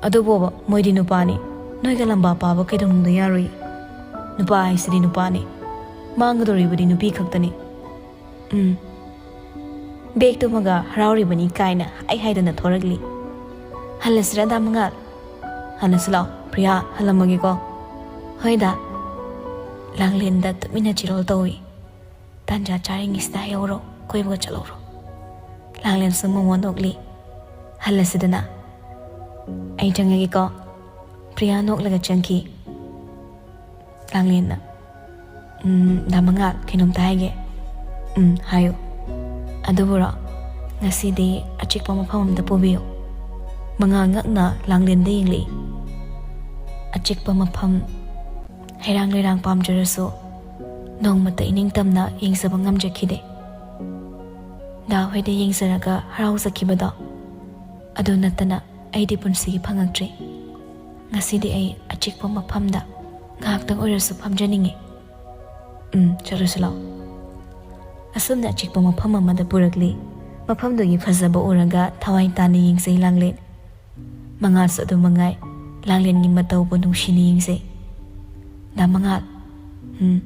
"ꯑꯗꯨꯕꯣꯕ, ꯃꯣꯏꯗꯤ ꯅꯨꯄꯥꯅꯤ꯫ ꯅꯣꯏꯒ ꯂꯝꯕꯥ ꯄꯥꯕ ꯀꯩꯗꯧꯅꯨꯡꯗ ꯌꯥꯔꯣꯏ꯫ ꯅꯨꯄꯥ ꯍꯥꯏꯁꯤꯗꯤ ꯅꯨꯄꯥꯅꯤ꯫ ꯃꯥꯡꯒꯗꯧꯔꯤꯕꯗꯤ ꯅꯨꯄꯤ ꯈꯛꯇꯅꯤ꯫" "ꯎꯝ꯫ ꯕꯦꯒ ꯇꯨꯝꯃꯒ ꯍꯔꯥꯎꯔꯤꯕꯅꯤ ꯀꯥꯏꯅ ꯍꯥꯏ ꯍꯥꯏꯗꯅ ꯊꯣꯔꯛꯂꯤ꯫ ꯍꯜꯂꯁꯤꯔ, ꯗꯥ ꯃꯉꯥꯜ?" "ꯍꯜꯂꯁꯤ ꯂꯥꯛꯑꯣ꯫ ꯄ꯭ꯔꯤꯌꯥ, ꯍꯜꯂꯝꯃꯒꯦꯀꯣ꯫" "ꯍꯣꯏ, ꯗꯥ꯫" ꯂꯥꯡꯂꯦꯟꯗ ꯇꯨꯃꯤꯟꯅ ꯆꯤꯔꯣꯜ ꯇꯧꯏ꯫ "ꯇꯥꯟꯖꯥ ꯆꯥꯔꯤꯉꯩꯁꯤꯗ ꯍꯥꯏꯍꯧꯔꯣ, ꯀꯣꯏꯕꯒ ꯆꯠꯍꯧꯔꯣ꯫" ꯂꯥꯡꯂꯦꯟꯁꯨ ꯃꯉꯣꯟ ꯅꯣꯛꯂꯤ꯫ "ꯍꯜꯂꯁꯤꯗꯅ꯫ ꯑꯩ ꯆꯪꯉꯒꯦꯀꯣ꯫" ꯄ꯭ꯔꯤꯌꯥ ꯅꯣꯛꯂꯒ ꯆꯪꯈꯤ꯫ ꯂꯥꯡꯂꯦꯟꯅ, "ꯎꯝ, ꯗꯥ ꯃꯉꯥꯜ, ꯀꯩꯅꯣꯝꯇ ꯍꯥꯏꯒꯦ꯫" "ꯎꯝ, ꯍꯥꯏꯌꯨ꯫" "ꯑꯗꯨꯕꯨꯔꯣ, ꯉꯁꯤꯗꯤ ꯑꯆꯤꯛꯄ ꯃꯐꯝ ꯑꯃꯗ ꯄꯨꯕꯤꯌꯨ꯫" ꯃꯉꯥꯜ ꯉꯛꯅ ꯂꯥꯡꯂꯦꯟꯗ ꯌꯦꯡꯂꯛꯏ꯫ "ꯑꯆꯤꯛꯄ ꯃꯐꯝ, ꯍꯩꯔꯥꯡ ꯂꯩꯔꯥꯡ ꯄꯥꯝꯖꯔꯁꯨ ꯅꯣꯡꯃꯇ ꯏꯅꯤꯡꯇꯝꯅ ꯌꯦꯡꯖꯕ ꯉꯝꯖꯈꯤꯗꯦ꯫ ꯗꯥ ꯍꯣꯏꯗ ꯌꯦꯡꯖꯔꯒ ꯍꯔꯥꯎꯖꯈꯤꯕꯗꯣ, ꯑꯗꯨ ꯅꯠꯇꯅ ꯑꯩꯗꯤ ꯄꯨꯟꯁꯤꯒꯤ ꯐꯪꯉꯛꯇ꯭ꯔꯤ꯫ ꯉꯁꯤꯗꯤ ꯑꯩ ꯑꯆꯤꯛꯄ ꯃꯐꯝꯗ ꯉꯥꯏꯍꯥꯛꯇꯪ ꯑꯣꯏꯔꯁꯨ ꯐꯝꯖꯅꯤꯡꯉꯤ꯫" "ꯎꯝ, ꯆꯠꯂꯨꯁꯤ ꯂꯥꯛꯑꯣ꯫" ꯑꯁꯨꯝꯅ ꯑꯆꯤꯛꯄ ꯃꯐꯝ ꯑꯃꯗ ꯄꯨꯔꯛꯂꯤ꯫ ꯃꯐꯝꯗꯨꯒꯤ ꯐꯖꯕ ꯎꯔꯒ ꯊꯋꯥꯏ ꯇꯥꯅ ꯌꯦꯡꯖꯩ ꯂꯥꯡꯂꯦꯟ꯫ ꯃꯉꯥꯜꯁꯨ ꯑꯗꯨꯝ ꯃꯉꯥꯏ, ꯂꯥꯡꯂꯦꯟꯒꯤ ꯃꯇꯧꯕꯨ ꯅꯨꯡꯁꯤꯅ ꯌꯦꯡꯖꯩ꯫ "ꯗꯥ ꯃꯉꯥꯜ꯫" "ꯎꯝ꯫"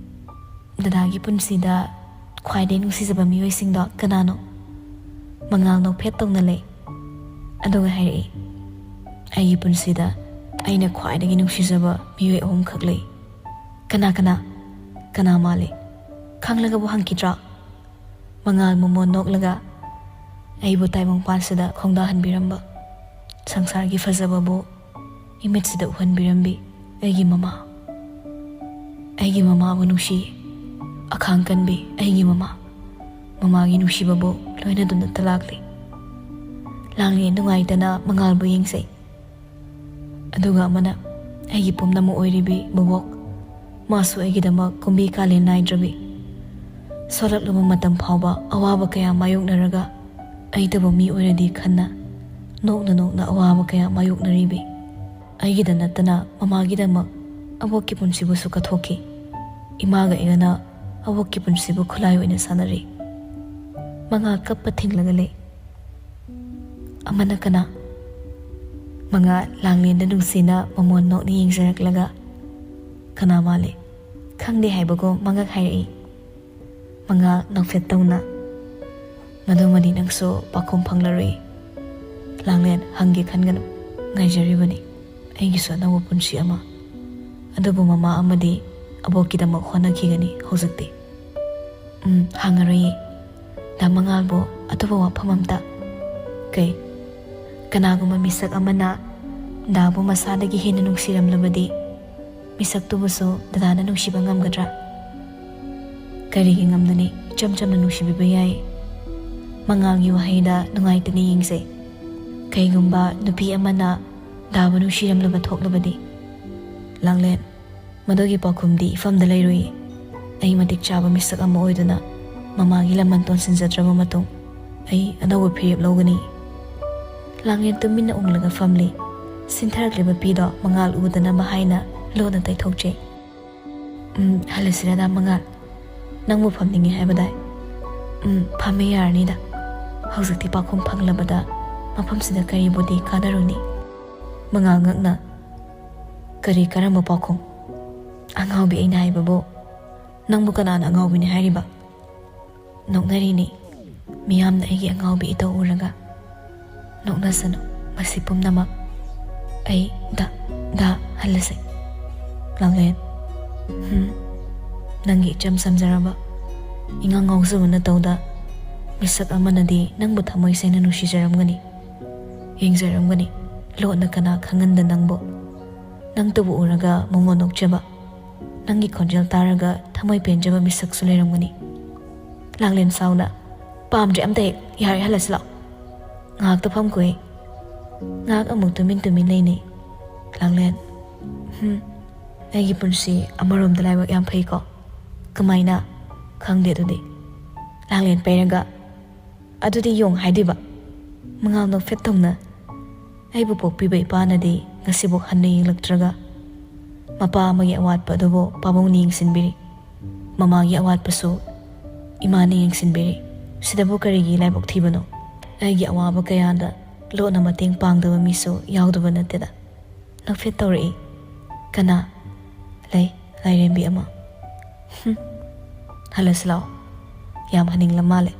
"ꯗꯗꯥꯒꯤ ꯄꯨꯟꯁꯤꯗ ꯈ꯭ꯋꯥꯏꯗꯒꯤ ꯅꯨꯡꯁꯤꯖꯕ ꯃꯤꯑꯣꯏꯁꯤꯡꯗꯣ ꯀꯅꯥꯅꯣ?" ꯃꯉꯥꯜ ꯅꯣꯛꯐꯦꯠ ꯇꯧꯅ ꯂꯩ꯫ ꯑꯗꯨꯒ ꯍꯥꯏꯔꯛꯏ, ꯑꯩꯒꯤ ꯄꯨꯟꯁꯤꯗ ꯑꯩꯅ ꯈ꯭ꯋꯥꯏꯗꯒꯤ ꯅꯨꯡꯁꯤꯖꯕ ꯃꯤꯑꯣꯏ ꯑꯍꯨꯝꯈꯛ ꯂꯩ꯫ "ꯀꯅꯥ, ꯀꯅꯥ? ꯀꯅꯥ ꯃꯥꯜꯂꯤ? ꯈꯪꯂꯒꯕꯨ ꯍꯪꯈꯤꯗ꯭ꯔꯥ?" ꯃꯉꯥꯜ ꯃꯃꯣꯟ ꯅꯣꯛꯂꯒ ꯑꯩꯕꯨ ꯇꯥꯏꯕꯪꯄꯥꯟꯁꯤꯗ ꯈꯣꯡꯗꯥꯍꯟꯕꯤꯔꯝꯕ, ꯁꯪꯁꯥꯔꯒꯤ ꯐꯖꯕꯕꯨ ꯏꯃꯤꯠꯁꯤꯗ ꯎꯍꯟꯕꯤꯔꯝꯕꯤ ꯑꯩꯒꯤ ꯃꯃꯥ꯫ ꯑꯩꯒꯤ ꯃꯃꯥꯕꯨ ꯅꯨꯡꯁꯤ, ꯑꯈꯥꯡ ꯀꯟꯕꯤ ꯑꯩꯒꯤ ꯃꯃꯥ꯫ ꯃꯃꯥꯒꯤ ꯅꯨꯡꯁꯤꯕꯕꯨ ꯂꯣꯏꯅꯗꯨꯅꯇ ꯂꯥꯛꯂꯤ꯫ ꯂꯥꯡꯂꯦꯟ ꯅꯨꯡꯉꯥꯏꯇꯅ ꯃꯉꯥꯜꯕꯨ ꯌꯦꯡꯖꯩ꯫ ꯑꯗꯨꯒ ꯑꯃꯅ ꯑꯩꯒꯤ ꯄꯨꯝꯅꯃꯛ ꯑꯣꯏꯔꯤꯕꯤ ꯕꯣꯕꯣꯛ꯫ ꯃꯥꯁꯨ ꯑꯩꯒꯤꯗꯃꯛ ꯀꯨꯝꯕꯤ ꯀꯥꯂꯦꯟ ꯅꯥꯏꯗ꯭ꯔꯕꯤ꯫ ꯁꯣꯜꯂꯛꯂꯕ ꯃꯇꯝ ꯐꯥꯎꯕ ꯑꯋꯥꯕ ꯀꯌꯥ ꯃꯥꯌꯣꯛꯅꯔꯒ ꯑꯩꯇꯕꯨ ꯃꯤ ꯑꯣꯏꯔꯗꯤ ꯈꯟꯅ ꯅꯣꯛꯅ ꯅꯣꯛꯅ ꯑꯋꯥꯕ ꯀꯌꯥ ꯃꯥꯌꯣꯛꯅꯔꯤꯕꯤ꯫ ꯑꯩꯒꯤꯗ ꯅꯠꯇꯅ ꯃꯃꯥꯒꯤꯗꯃꯛ ꯑꯕꯣꯛꯀꯤ ꯄꯨꯟꯁꯤꯕꯨꯁꯨ ꯀꯠꯊꯣꯛꯈꯤ꯫ ꯏꯃꯥꯒ ꯑꯩꯒꯅ ꯑꯕꯣꯛꯀꯤ ꯄꯨꯟꯁꯤꯕꯨ ꯈꯨꯠꯂꯥꯏ ꯑꯣꯏꯅ ꯁꯥꯟꯅꯔꯤ꯫ ꯃꯉꯥꯜ ꯀꯞꯄ ꯊꯤꯡꯂꯒ ꯂꯩ꯫ "ꯑꯃꯅ ꯀꯅꯥ?" ꯃꯉꯥꯜ ꯂꯥꯡꯂꯦꯟꯗ ꯅꯨꯡꯁꯤꯅ ꯃꯃꯣꯟ ꯅꯣꯛꯅ ꯌꯦꯡꯖꯔꯛꯂꯒ, "ꯀꯅꯥ ꯃꯥꯜꯂꯤ? ꯈꯪꯗꯦ" ꯍꯥꯏꯕꯒꯨꯝ ꯃꯉꯛ ꯍꯥꯏꯔꯛꯏ꯫ ꯃꯉꯥꯜ ꯅꯣꯛꯐꯦꯠ ꯇꯧꯅ, "ꯃꯗꯨꯃꯗꯤ ꯅꯪꯁꯨ ꯄꯥꯎꯈꯨꯝ ꯐꯪꯂꯔꯣꯏ꯫ ꯂꯥꯡꯂꯦꯟ, ꯍꯪꯒꯦ ꯈꯟꯒꯅꯨ꯫ ꯉꯥꯏꯖꯔꯤꯕꯅꯤ ꯑꯩꯒꯤꯁꯨ ꯑꯅꯧꯕ ꯄꯨꯟꯁꯤ ꯑꯃ꯫ ꯑꯗꯨꯕꯨ ꯃꯃꯥ ꯑꯃꯗꯤ ꯑꯕꯣꯛꯀꯤꯗꯃꯛ ꯍꯣꯠꯅꯈꯤꯒꯅꯤ ꯍꯧꯖꯤꯛꯇꯤ꯫" "ꯎꯝ, ꯍꯪꯉꯔꯣꯏꯌꯦ꯫ ꯗꯥ ꯃꯉꯥꯜꯕꯨ ꯑꯇꯣꯞꯄ ꯋꯥꯐꯝ ꯑꯝꯇ꯫" "ꯀꯩ?" "ꯀꯅꯥꯒꯨꯝꯕ ꯃꯤꯁꯛ ꯑꯃꯅ ꯗꯥꯕꯨ ꯃꯁꯥꯗꯒꯤ ꯍꯦꯟꯅ ꯅꯨꯡꯁꯤꯔꯝꯂꯕꯗꯤ, ꯃꯤꯁꯛꯇꯨꯕꯨꯁꯨ ꯗꯗꯥꯅ ꯅꯨꯡꯁꯤꯕ ꯉꯝꯒꯗ꯭ꯔꯥ?" "ꯀꯔꯤꯒꯤ ꯉꯝꯗꯅꯤ? ꯏꯆꯝ ꯆꯝꯅ ꯅꯨꯡꯁꯤꯕꯤꯕ ꯌꯥꯏ꯫" ꯃꯉꯥꯜꯒꯤ ꯋꯥꯍꯩꯗ ꯅꯨꯡꯉꯥꯏꯇꯅ ꯌꯦꯡꯖꯩ꯫ "ꯀꯩꯒꯨꯝꯕ ꯅꯨꯄꯤ ꯑꯃꯅ ꯗꯥꯕꯨ ꯅꯨꯡꯁꯤꯔꯝꯂꯕ ꯊꯣꯛꯂꯕꯗꯤ?" "ꯂꯥꯡꯂꯦꯟ, ꯃꯗꯨꯒꯤ ꯄꯥꯎꯈꯨꯝꯗꯤ ꯏꯐꯝꯗ ꯂꯩꯔꯣꯏ꯫ ꯑꯩ ꯃꯇꯤꯛ ꯆꯥꯕ ꯃꯤꯁꯛ ꯑꯃ ꯑꯣꯏꯗꯨꯅ ꯃꯃꯥꯒꯤ ꯂꯃꯟ ꯇꯣꯟꯁꯤꯟꯖꯗ꯭ꯔꯕ ꯃꯇꯨꯡ ꯑꯩ ꯑꯅꯧꯕ ꯐꯤꯔꯦꯞ ꯂꯧꯒꯅꯤ꯫" ꯂꯥꯡꯂꯦꯟ ꯇꯨꯃꯤꯟꯅ ꯎꯪꯂꯒ ꯐꯝꯂꯤ꯫ ꯁꯤꯟꯊꯔꯛꯂꯤꯕ ꯄꯤꯗꯣ ꯃꯉꯥꯜ ꯎꯗꯅꯕ ꯍꯥꯏꯅ ꯂꯣꯟꯅ ꯇꯩꯊꯣꯛꯆꯩ꯫ "ꯎꯝ, ꯍꯜꯂꯁꯤꯔꯗ ꯃꯉꯥꯜ? ꯅꯪꯕꯨ ꯐꯝꯅꯤꯡꯉꯤ ꯍꯥꯏꯕꯗꯥꯏ?" "ꯎꯝ, ꯐꯝꯃꯦ, ꯌꯥꯔꯅꯤꯗ꯫ ꯍꯧꯖꯤꯛꯇꯤ ꯄꯥꯎꯈꯨꯝ ꯐꯪꯂꯕꯗ ꯃꯐꯝꯁꯤꯗ ꯀꯔꯤꯕꯨꯗꯤ ꯀꯥꯟꯅꯔꯨꯅꯤ?" ꯃꯉꯥꯜ ꯉꯛꯅ, "ꯀꯔꯤ, ꯀꯔꯝꯕ ꯄꯥꯎꯈꯨꯝ?" "ꯑꯉꯥꯎꯕꯤ ꯑꯩꯅ ꯍꯥꯏꯕꯕꯨ꯫ ꯅꯪꯕꯨ ꯀꯅꯥꯅ ꯑꯉꯥꯎꯕꯤꯅꯤ ꯍꯥꯏꯔꯤꯕ?" ꯅꯣꯛꯅꯔꯤꯅꯤ꯫ ꯃꯤꯌꯥꯝꯅ ꯑꯩꯒꯤ ꯑꯉꯥꯎꯕꯤ ꯏꯇꯧ ꯎꯔꯒ꯫ "ꯅꯣꯛꯅꯁꯅꯨ, ꯃꯁꯤ ꯄꯨꯝꯅꯃꯛ ꯑꯩ ꯗꯥ, ꯗꯥ, ꯍꯜꯂꯁꯦ꯫ ꯂꯥꯡꯂꯦꯟ, ꯍꯝ, ꯅꯪꯒꯤ ꯏꯆꯝ ꯆꯝꯖꯔꯕ, ꯏꯉꯥꯎ ꯉꯥꯎꯖꯕ ꯅꯇꯧꯗ ꯃꯤꯁꯛ ꯑꯃꯅꯗꯤ ꯅꯪꯕꯨ ꯊꯃꯣꯏ ꯁꯦꯡꯅ ꯅꯨꯡꯁꯤꯖꯔꯝꯒꯅꯤ, ꯌꯦꯡꯖꯔꯝꯒꯅꯤ꯫ ꯂꯣꯠꯅ ꯀꯅꯥ ꯈꯪꯍꯟꯗ ꯅꯪꯕꯨ꯫ ꯅꯪꯇꯕꯨ ꯎꯔꯒ ꯃꯣꯃꯣꯟ ꯅꯣꯛꯆꯕ, ꯅꯪꯒꯤ ꯈꯣꯟꯖꯦꯜ ꯇꯥꯔꯒ ꯊꯃꯣꯏ ꯄꯦꯟꯖꯕ ꯃꯤꯁꯛꯁꯨ ꯂꯩꯔꯝꯒꯅꯤ꯫ ꯂꯥꯡꯂꯦꯟ ꯁꯥꯎꯅ, "ꯄꯥꯝꯗ꯭ꯔꯦ ꯑꯝꯇ ꯍꯦꯛ, ꯌꯥꯔꯦ, ꯍꯜꯂꯁꯤ ꯂꯥꯛꯑꯣ"꯫ ꯉꯥꯏꯍꯥꯛꯇ ꯐꯝꯈꯣꯏ꯫ ꯉꯥꯏꯍꯥꯛ ꯑꯃꯨꯛ ꯇꯨꯃꯤꯟ ꯇꯨꯃꯤꯟ ꯂꯩꯅꯩ꯫ ꯂꯥꯡꯂꯦꯟ, "ꯍꯝ, ꯑꯩꯒꯤ ꯄꯨꯟꯁꯤ ꯑꯃꯔꯣꯝꯗ ꯂꯥꯏꯕꯛ ꯌꯥꯝ ꯐꯩꯀꯣ"꯫ "ꯀꯃꯥꯏꯅ?" "ꯈꯪꯗꯦ ꯑꯗꯨꯗꯤ"꯫ ꯂꯥꯡꯂꯦꯟ ꯄꯩꯔꯒ, "ꯑꯗꯨꯗꯤ ꯌꯣꯡ ꯍꯥꯏꯗꯣꯏꯕ?" ꯃꯉꯥꯜ ꯅꯣꯛꯐꯦꯠ ꯇꯧꯅ, "ꯑꯩꯕꯨ ꯄꯣꯛꯄꯤꯕ ꯏꯄꯥꯅꯗꯤ ꯉꯁꯤꯕꯨ ꯍꯟꯅ ꯌꯦꯡꯂꯛꯇ꯭ꯔꯒ ꯃꯄꯥ ꯑꯃꯒꯤ ꯑꯋꯥꯠꯄ ꯑꯗꯨꯕꯨ ꯄꯥꯕꯨꯡꯅ ꯌꯦꯡꯁꯤꯟꯕꯤꯔꯤ, ꯃꯃꯥꯒꯤ ꯑꯋꯥꯠꯄꯁꯨ ꯏꯃꯥꯅ ꯌꯦꯡꯁꯤꯟꯕꯤꯔꯤ꯫ ꯁꯤꯗꯕꯨ ꯀꯔꯤꯒꯤ ꯂꯥꯏꯕꯛ ꯊꯤꯕꯅꯣ? ꯑꯩꯒꯤ ꯑꯋꯥꯕ ꯀꯌꯥꯗ ꯂꯣꯠꯅ ꯃꯇꯦꯡ ꯄꯥꯡꯗꯕ ꯃꯤꯁꯨ ꯌꯥꯎꯗꯕ ꯅꯠꯇꯦꯗ"꯫ ꯅꯣꯛꯐꯦꯠ ꯇꯧꯔꯛꯏ꯫ "ꯀꯅꯥ?" "ꯂꯩ, ꯂꯥꯏꯔꯦꯝꯕꯤ ꯑꯃ"꯫ "ꯍꯝ, ꯍꯜꯂꯁꯤ ꯂꯥꯛꯑꯣ"꯫ ꯌꯥꯝ ꯍꯟꯅꯤꯡꯂ ꯃꯥꯜꯂꯦ꯫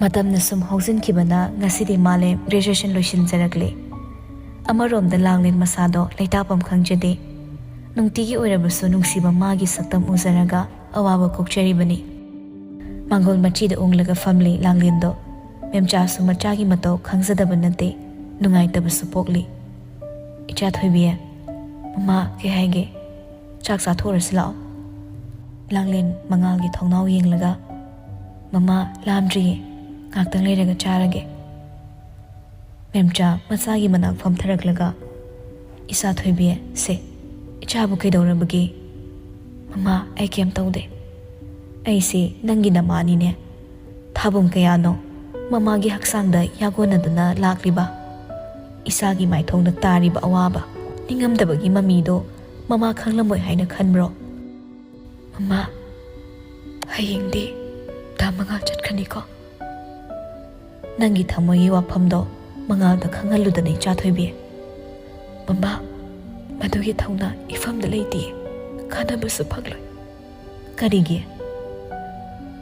ꯃꯇꯝꯅ ꯁꯨꯝ ꯍꯧꯖꯤꯟꯈꯤꯕꯅ ꯉꯁꯤꯗꯤ ꯃꯥꯂꯦꯝ graduation ꯂꯣꯏꯁꯤꯟꯖꯔꯛꯂꯦ꯫ ꯑꯃꯔꯣꯝꯗ ꯂꯥꯡꯂꯦꯟ ꯃꯁꯥꯗꯣ ꯂꯩꯇꯥꯐꯝ ꯈꯪꯖꯗꯦ꯫ ꯅꯨꯡꯇꯤꯒꯤ ꯑꯣꯏꯔꯕꯁꯨ ꯅꯨꯡꯁꯤꯕ ꯃꯥꯒꯤ ꯁꯛꯇꯝ ꯎꯖꯔꯒ ꯑꯋꯥꯕ ꯀꯣꯛꯆꯔꯤꯕꯅꯤ꯫ ꯃꯥꯡꯒꯣꯜ ꯃꯆꯤꯗ ꯑꯣꯡꯂꯒ ꯐꯝꯂꯤ ꯂꯥꯡꯂꯦꯟꯗꯣ꯫ ꯃꯦꯝꯆꯥꯁꯨ ꯃꯆꯥꯒꯤ ꯃꯇꯧ ꯈꯪꯖꯗꯕ ꯅꯠꯇꯦ, ꯅꯨꯡꯉꯥꯏꯇꯕꯁꯨ ꯄꯣꯛꯂꯤ꯫ "ꯏꯆꯥ ꯊꯣꯏꯕꯤ"꯫ "ꯃꯃꯥ, ꯀꯩ ꯍꯥꯏꯒꯦ?" "ꯆꯥꯛ ꯆꯥꯊꯣꯛꯎꯔꯁꯤ ꯂꯥꯛꯑꯣ"꯫ ꯂꯥꯡꯂꯦꯟ ꯃꯉꯥꯜꯒꯤ ꯊꯣꯡꯅꯥꯎ ꯌꯦꯡꯂꯒ, "ꯃꯃꯥ, ꯂꯥꯝꯗ꯭ꯔꯤꯌꯦ, ꯉꯥꯛꯇꯪ ꯂꯩꯔꯒ ꯆꯥꯔꯒꯦ"꯫ ꯃꯦꯝꯆꯥ ꯃꯆꯥꯒꯤ ꯃꯅꯥꯛ ꯐꯝꯊꯔꯛꯂꯒ, "ꯏꯆꯥ ꯊꯣꯏꯕꯤ, ꯁꯦ, ꯏꯆꯥꯕꯨ ꯀꯩꯗꯧꯔꯕꯒꯦ?" "ꯃꯃꯥ, ꯑꯩ ꯀꯩꯝ ꯇꯧꯗꯦ꯫ ꯑꯩꯁꯦ ꯅꯪꯒꯤ ꯅꯃꯥꯅꯤꯅꯦ꯫ ꯊꯥꯕꯨꯝ ꯀꯌꯥꯅꯣ ꯃꯃꯥꯒꯤ ꯍꯛꯆꯥꯡꯗ ꯌꯥꯒꯣꯟꯅꯗꯨꯅ ꯂꯥꯛꯂꯤꯕ? ꯏꯆꯥꯒꯤ ꯃꯥꯏꯊꯣꯡꯗ ꯇꯥꯔꯤꯕ ꯑꯋꯥꯕ, ꯅꯤꯡꯉꯝꯗꯕꯒꯤ ꯃꯃꯤꯗꯣ ꯃꯃꯥ ꯈꯪꯂꯝꯃꯣꯏ ꯍꯥꯏꯅ ꯈꯟꯕ꯭ꯔꯣ? ꯃꯃꯥ, ꯍꯌꯦꯡꯗꯤ ꯗꯥ ꯃꯉꯥꯜ ꯆꯠꯈ꯭ꯔꯅꯤꯀꯣ? ꯅꯪꯒꯤ ꯊꯃꯣꯏꯒꯤ ꯋꯥꯐꯝꯗꯣ ꯃꯉꯥꯜꯗ ꯈꯪꯍꯜꯂꯨꯗꯅ, ꯏꯆꯥ ꯊꯣꯏꯕꯤ"꯫ "ꯃꯃꯥ, ꯃꯗꯨꯒꯤ ꯊꯧꯅꯥ ꯏꯐꯝꯗ ꯂꯩꯇꯦ, ꯀꯥꯟꯅꯕꯁꯨ ꯐꯪꯂꯣꯏ"꯫ "ꯀꯔꯤꯒꯤ?"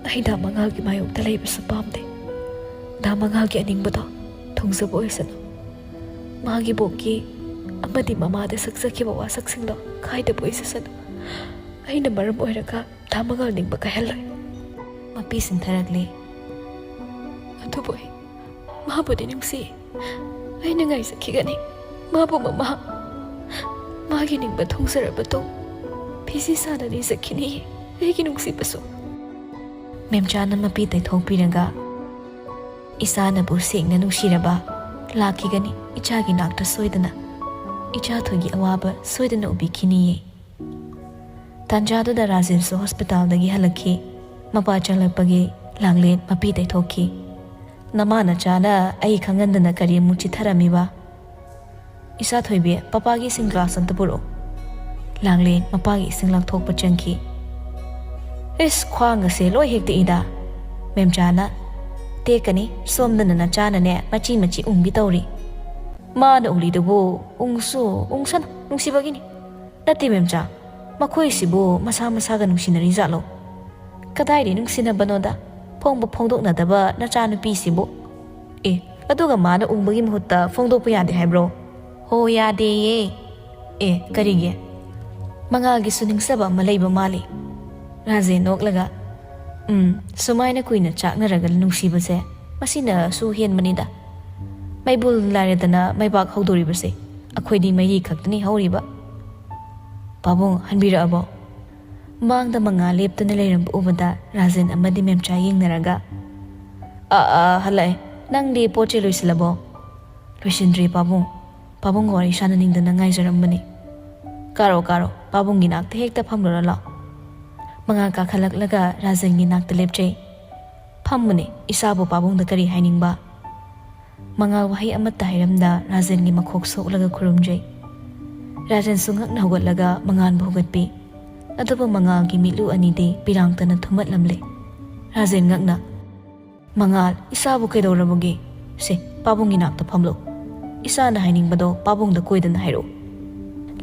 "ꯑꯩ ꯗꯥ ꯃꯉꯥꯜꯒꯤ ꯃꯥꯌꯣꯛꯇ ꯂꯩꯕꯁꯨ ꯄꯥꯝꯗꯦ"꯫ ꯗꯥ ꯃꯉꯥꯜꯒꯤ ꯑꯅꯤꯡꯕꯗꯣ ꯊꯨꯡꯖꯕ ꯑꯣꯏꯁꯅꯨ꯫ ꯃꯥꯒꯤ ꯕꯣꯛꯀꯤ ꯑꯃꯗꯤ ꯃꯃꯥꯗ ꯁꯛꯆꯈꯤꯕ ꯋꯥꯁꯛꯁꯤꯡꯗꯣ ꯈꯥꯏꯗꯕ ꯑꯣꯏꯖꯁꯅꯨ꯫ ꯑꯩꯅ ꯃꯔꯝ ꯑꯣꯏꯔꯒ ꯗꯥ ꯃꯉꯥꯜ ꯅꯤꯡꯕ ꯀꯥꯏꯍꯜꯂꯣꯏ꯫ ꯃꯄꯤ ꯁꯤꯟꯊꯔꯛꯂꯦ꯫ ꯑꯗꯨꯕꯨ ꯑꯩ ꯃꯥꯕꯨꯗꯤ ꯅꯨꯡꯁꯤ꯫ ꯑꯩꯅ ꯉꯥꯏꯖꯈꯤꯒꯅꯤ꯫ ꯃꯥꯕꯨ ꯃꯃꯥ, ꯃꯥꯒꯤ ꯅꯤꯡꯕ ꯊꯨꯡꯖꯔꯕ ꯇꯨꯡ ꯐꯤꯖꯤ ꯁꯥꯅ ꯅꯤꯖꯈꯤꯅꯤ꯫ ꯑꯩꯒꯤ ꯅꯨꯡꯁꯤꯕꯁꯨ꯫ ꯃꯦꯝꯆꯥꯅ ꯃꯄꯤ ꯇꯩꯊꯣꯛꯄꯤꯔꯒ, "ꯏꯆꯥꯅꯕꯨ ꯁꯦꯡꯅ ꯅꯨꯡꯁꯤꯔꯕ ꯂꯥꯛꯈꯤꯒꯅꯤ ꯏꯆꯥꯒꯤ ꯅꯥꯛꯇ ꯁꯣꯏꯗꯅ꯫ ꯏꯆꯥ ꯊꯣꯏꯒꯤ ꯑꯋꯥꯕ ꯁꯣꯏꯗꯅ ꯎꯕꯤꯈꯤꯅꯤꯌꯦ"꯫ ꯇꯥꯟꯖꯥꯗꯨꯗ ꯔꯥꯖꯦꯟꯁꯨ ꯍꯣꯁꯄꯤꯇꯥꯜꯗꯒꯤ ꯍꯜꯂꯛꯈꯤ꯫ ꯃꯄꯥ ꯆꯪꯂꯛꯄꯒꯤ ꯂꯥꯡꯂꯦꯟ ꯃꯄꯤ ꯇꯩꯊꯣꯛꯈꯤ꯫ "ꯅꯃꯥ ꯅꯆꯥꯅ ꯑꯩ ꯈꯪꯍꯟꯗꯅ ꯀꯔꯤ ꯑꯃꯨꯛ ꯆꯤꯠꯊꯔꯝꯃꯤꯕ?" "ꯏꯆꯥ ꯊꯣꯏꯕꯤ, ꯄꯄꯥꯒꯤ ꯏꯁꯤꯡ ꯒ꯭ꯂꯥꯁ ꯑꯝꯇ ꯄꯨꯔꯛꯑꯣ"꯫ ꯂꯥꯡꯂꯦꯟ ꯃꯄꯥꯒꯤ ꯏꯁꯤꯡ ꯂꯧꯊꯣꯛꯄ ꯆꯪꯈꯤ꯫ "ꯏꯁ, ꯈ꯭ꯋꯥꯡ ꯑꯁꯦ ꯂꯣꯏ ꯍꯦꯛ ꯇꯦꯛꯏꯗ"꯫ ꯃꯦꯝꯆꯥꯅ, "ꯇꯦꯛꯀꯅꯤ, ꯁꯣꯝꯗꯅ ꯅꯆꯥꯅꯅꯦ ꯃꯆꯤ ꯃꯆꯤ ꯎꯪꯒꯦ ꯇꯧꯔꯤ"꯫ "ꯃꯥꯅ ꯎꯪꯂꯤꯗꯨꯕꯨ ꯎꯪꯁꯨ ꯎꯪꯁꯅꯨ, ꯅꯨꯡꯁꯤꯕꯒꯤꯅꯤ꯫ ꯅꯠꯇꯦ ꯃꯦꯝꯆꯥ, ꯃꯈꯣꯏꯁꯤꯕꯨ ꯃꯁꯥ ꯃꯁꯥꯒ ꯅꯨꯡꯁꯤꯅꯔꯤꯖꯥꯠꯂꯣ? ꯀꯗꯥꯏꯗ ꯅꯨꯡꯁꯤꯅꯕꯅꯣꯗ, ꯐꯣꯡꯕ ꯐꯣꯡꯗꯣꯛꯅꯗꯕ ꯅꯆꯥꯅꯨꯄꯤꯁꯤꯕꯨ꯫ ꯑꯦ, ꯑꯗꯨꯒ ꯃꯥꯅ ꯎꯪꯕꯒꯤ ꯃꯍꯨꯠꯇ ꯐꯣꯡꯗꯣꯛꯄ ꯌꯥꯗꯦ ꯍꯥꯏꯕ꯭ꯔꯣ? ꯍꯣ, ꯌꯥꯗꯦꯌꯦ"꯫ "ꯑꯦ, ꯀꯔꯤꯒꯤ? ꯃꯉꯥꯜꯒꯤꯁꯨ ꯅꯤꯡꯖꯕ ꯑꯃ ꯂꯩꯕ ꯃꯥꯜꯂꯤ"꯫ ꯔꯥꯖꯦꯟ ꯅꯣꯛꯂꯒ, "ꯎꯝ, ꯁꯨꯃꯥꯏꯅ ꯀꯨꯏꯅ ꯆꯥꯛꯅꯔꯒ ꯅꯨꯡꯁꯤꯕꯁꯦ ꯃꯁꯤꯅꯁꯨ ꯍꯦꯟꯕꯅꯤꯗ꯫ ꯃꯩꯕꯨꯜ ꯂꯥꯏꯔꯗꯅ ꯃꯩꯕꯥꯛ ꯍꯧꯗꯣꯔꯤꯕꯁꯦ, ꯑꯩꯈꯣꯏꯗꯤ ꯃꯩꯔꯤ ꯈꯛꯇꯅꯤ ꯍꯧꯔꯤꯕ"꯫ "ꯄꯥꯕꯨꯡ ꯍꯟꯕꯤꯔꯛꯑꯕꯣ?" ꯃꯥꯡꯗ ꯃꯉꯥꯜ ꯂꯦꯞꯇꯨꯅ ꯂꯩꯔꯝꯕ ꯎꯕꯗ ꯔꯥꯖꯦꯟ ꯑꯃꯗꯤ ꯃꯦꯝꯆꯥ ꯌꯦꯡꯅꯔꯒ, "ꯑꯥ, ꯑꯥ, ꯍꯜꯂꯛꯑꯦ꯫ ꯅꯪꯗꯤ ꯄꯣꯠ ꯆꯩ ꯂꯣꯏꯁꯤꯜꯂꯕꯣ?" "ꯂꯣꯏꯁꯤꯟꯗ꯭ꯔꯤ ꯄꯥꯕꯨꯡ꯫ ꯄꯥꯕꯨꯡꯒ ꯋꯥꯔꯤ ꯁꯥꯟꯅꯅꯤꯡꯗꯅ ꯉꯥꯏꯖꯔꯝꯕꯅꯤ"꯫ "ꯀꯥꯔꯣ, ꯀꯥꯔꯣ, ꯄꯥꯕꯨꯡꯒꯤ ꯅꯥꯛꯇ ꯍꯦꯛꯇ ꯐꯝꯂꯨꯔꯣ ꯂꯥꯎ"꯫ ꯃꯉꯥꯜ ꯀꯥꯈꯠꯂꯛꯂꯒ ꯔꯥꯖꯦꯟꯒꯤ ꯅꯥꯛꯇ ꯂꯦꯞꯆꯩ꯫ "ꯐꯝꯃꯨꯅꯦ, ꯏꯆꯥꯕꯨ ꯄꯥꯕꯨꯡꯗ ꯀꯔꯤ ꯍꯥꯏꯅꯤꯡꯕ?" ꯃꯉꯥꯜ ꯋꯥꯍꯩ ꯑꯃꯠꯇ ꯍꯥꯏꯔꯝꯗ ꯔꯥꯖꯦꯟꯒꯤ ꯃꯈꯣꯛ ꯁꯣꯛꯂꯒ ꯈꯨꯔꯨꯝꯖꯩ꯫ ꯔꯥꯖꯦꯟꯁꯨ ꯉꯛꯅ ꯍꯧꯒꯠꯂꯒ ꯃꯉꯥꯜꯕꯨ ꯍꯧꯒꯠꯄꯤ꯫ ꯑꯗꯨꯕꯨ ꯃꯉꯥꯜꯒꯤ ꯃꯤꯠꯂꯨ ꯑꯅꯤꯗꯤ ꯄꯤꯔꯥꯡꯇꯅ ꯊꯨꯝꯃꯠꯂꯝꯂꯦ꯫ ꯔꯥꯖꯦꯟ ꯉꯛꯅ, "ꯃꯉꯥꯜ, ꯏꯆꯥꯕꯨ ꯀꯩꯗꯧꯔꯕꯒꯦ? ꯁꯦ, ꯄꯥꯕꯨꯡꯒꯤ ꯅꯥꯛꯇ ꯐꯝꯂꯣ꯫ ꯏꯆꯥꯅ ꯍꯥꯏꯅꯤꯡꯕꯗꯣ ꯄꯥꯕꯨꯡꯗ ꯀꯣꯏꯗꯅ ꯍꯥꯏꯔꯛꯎ"꯫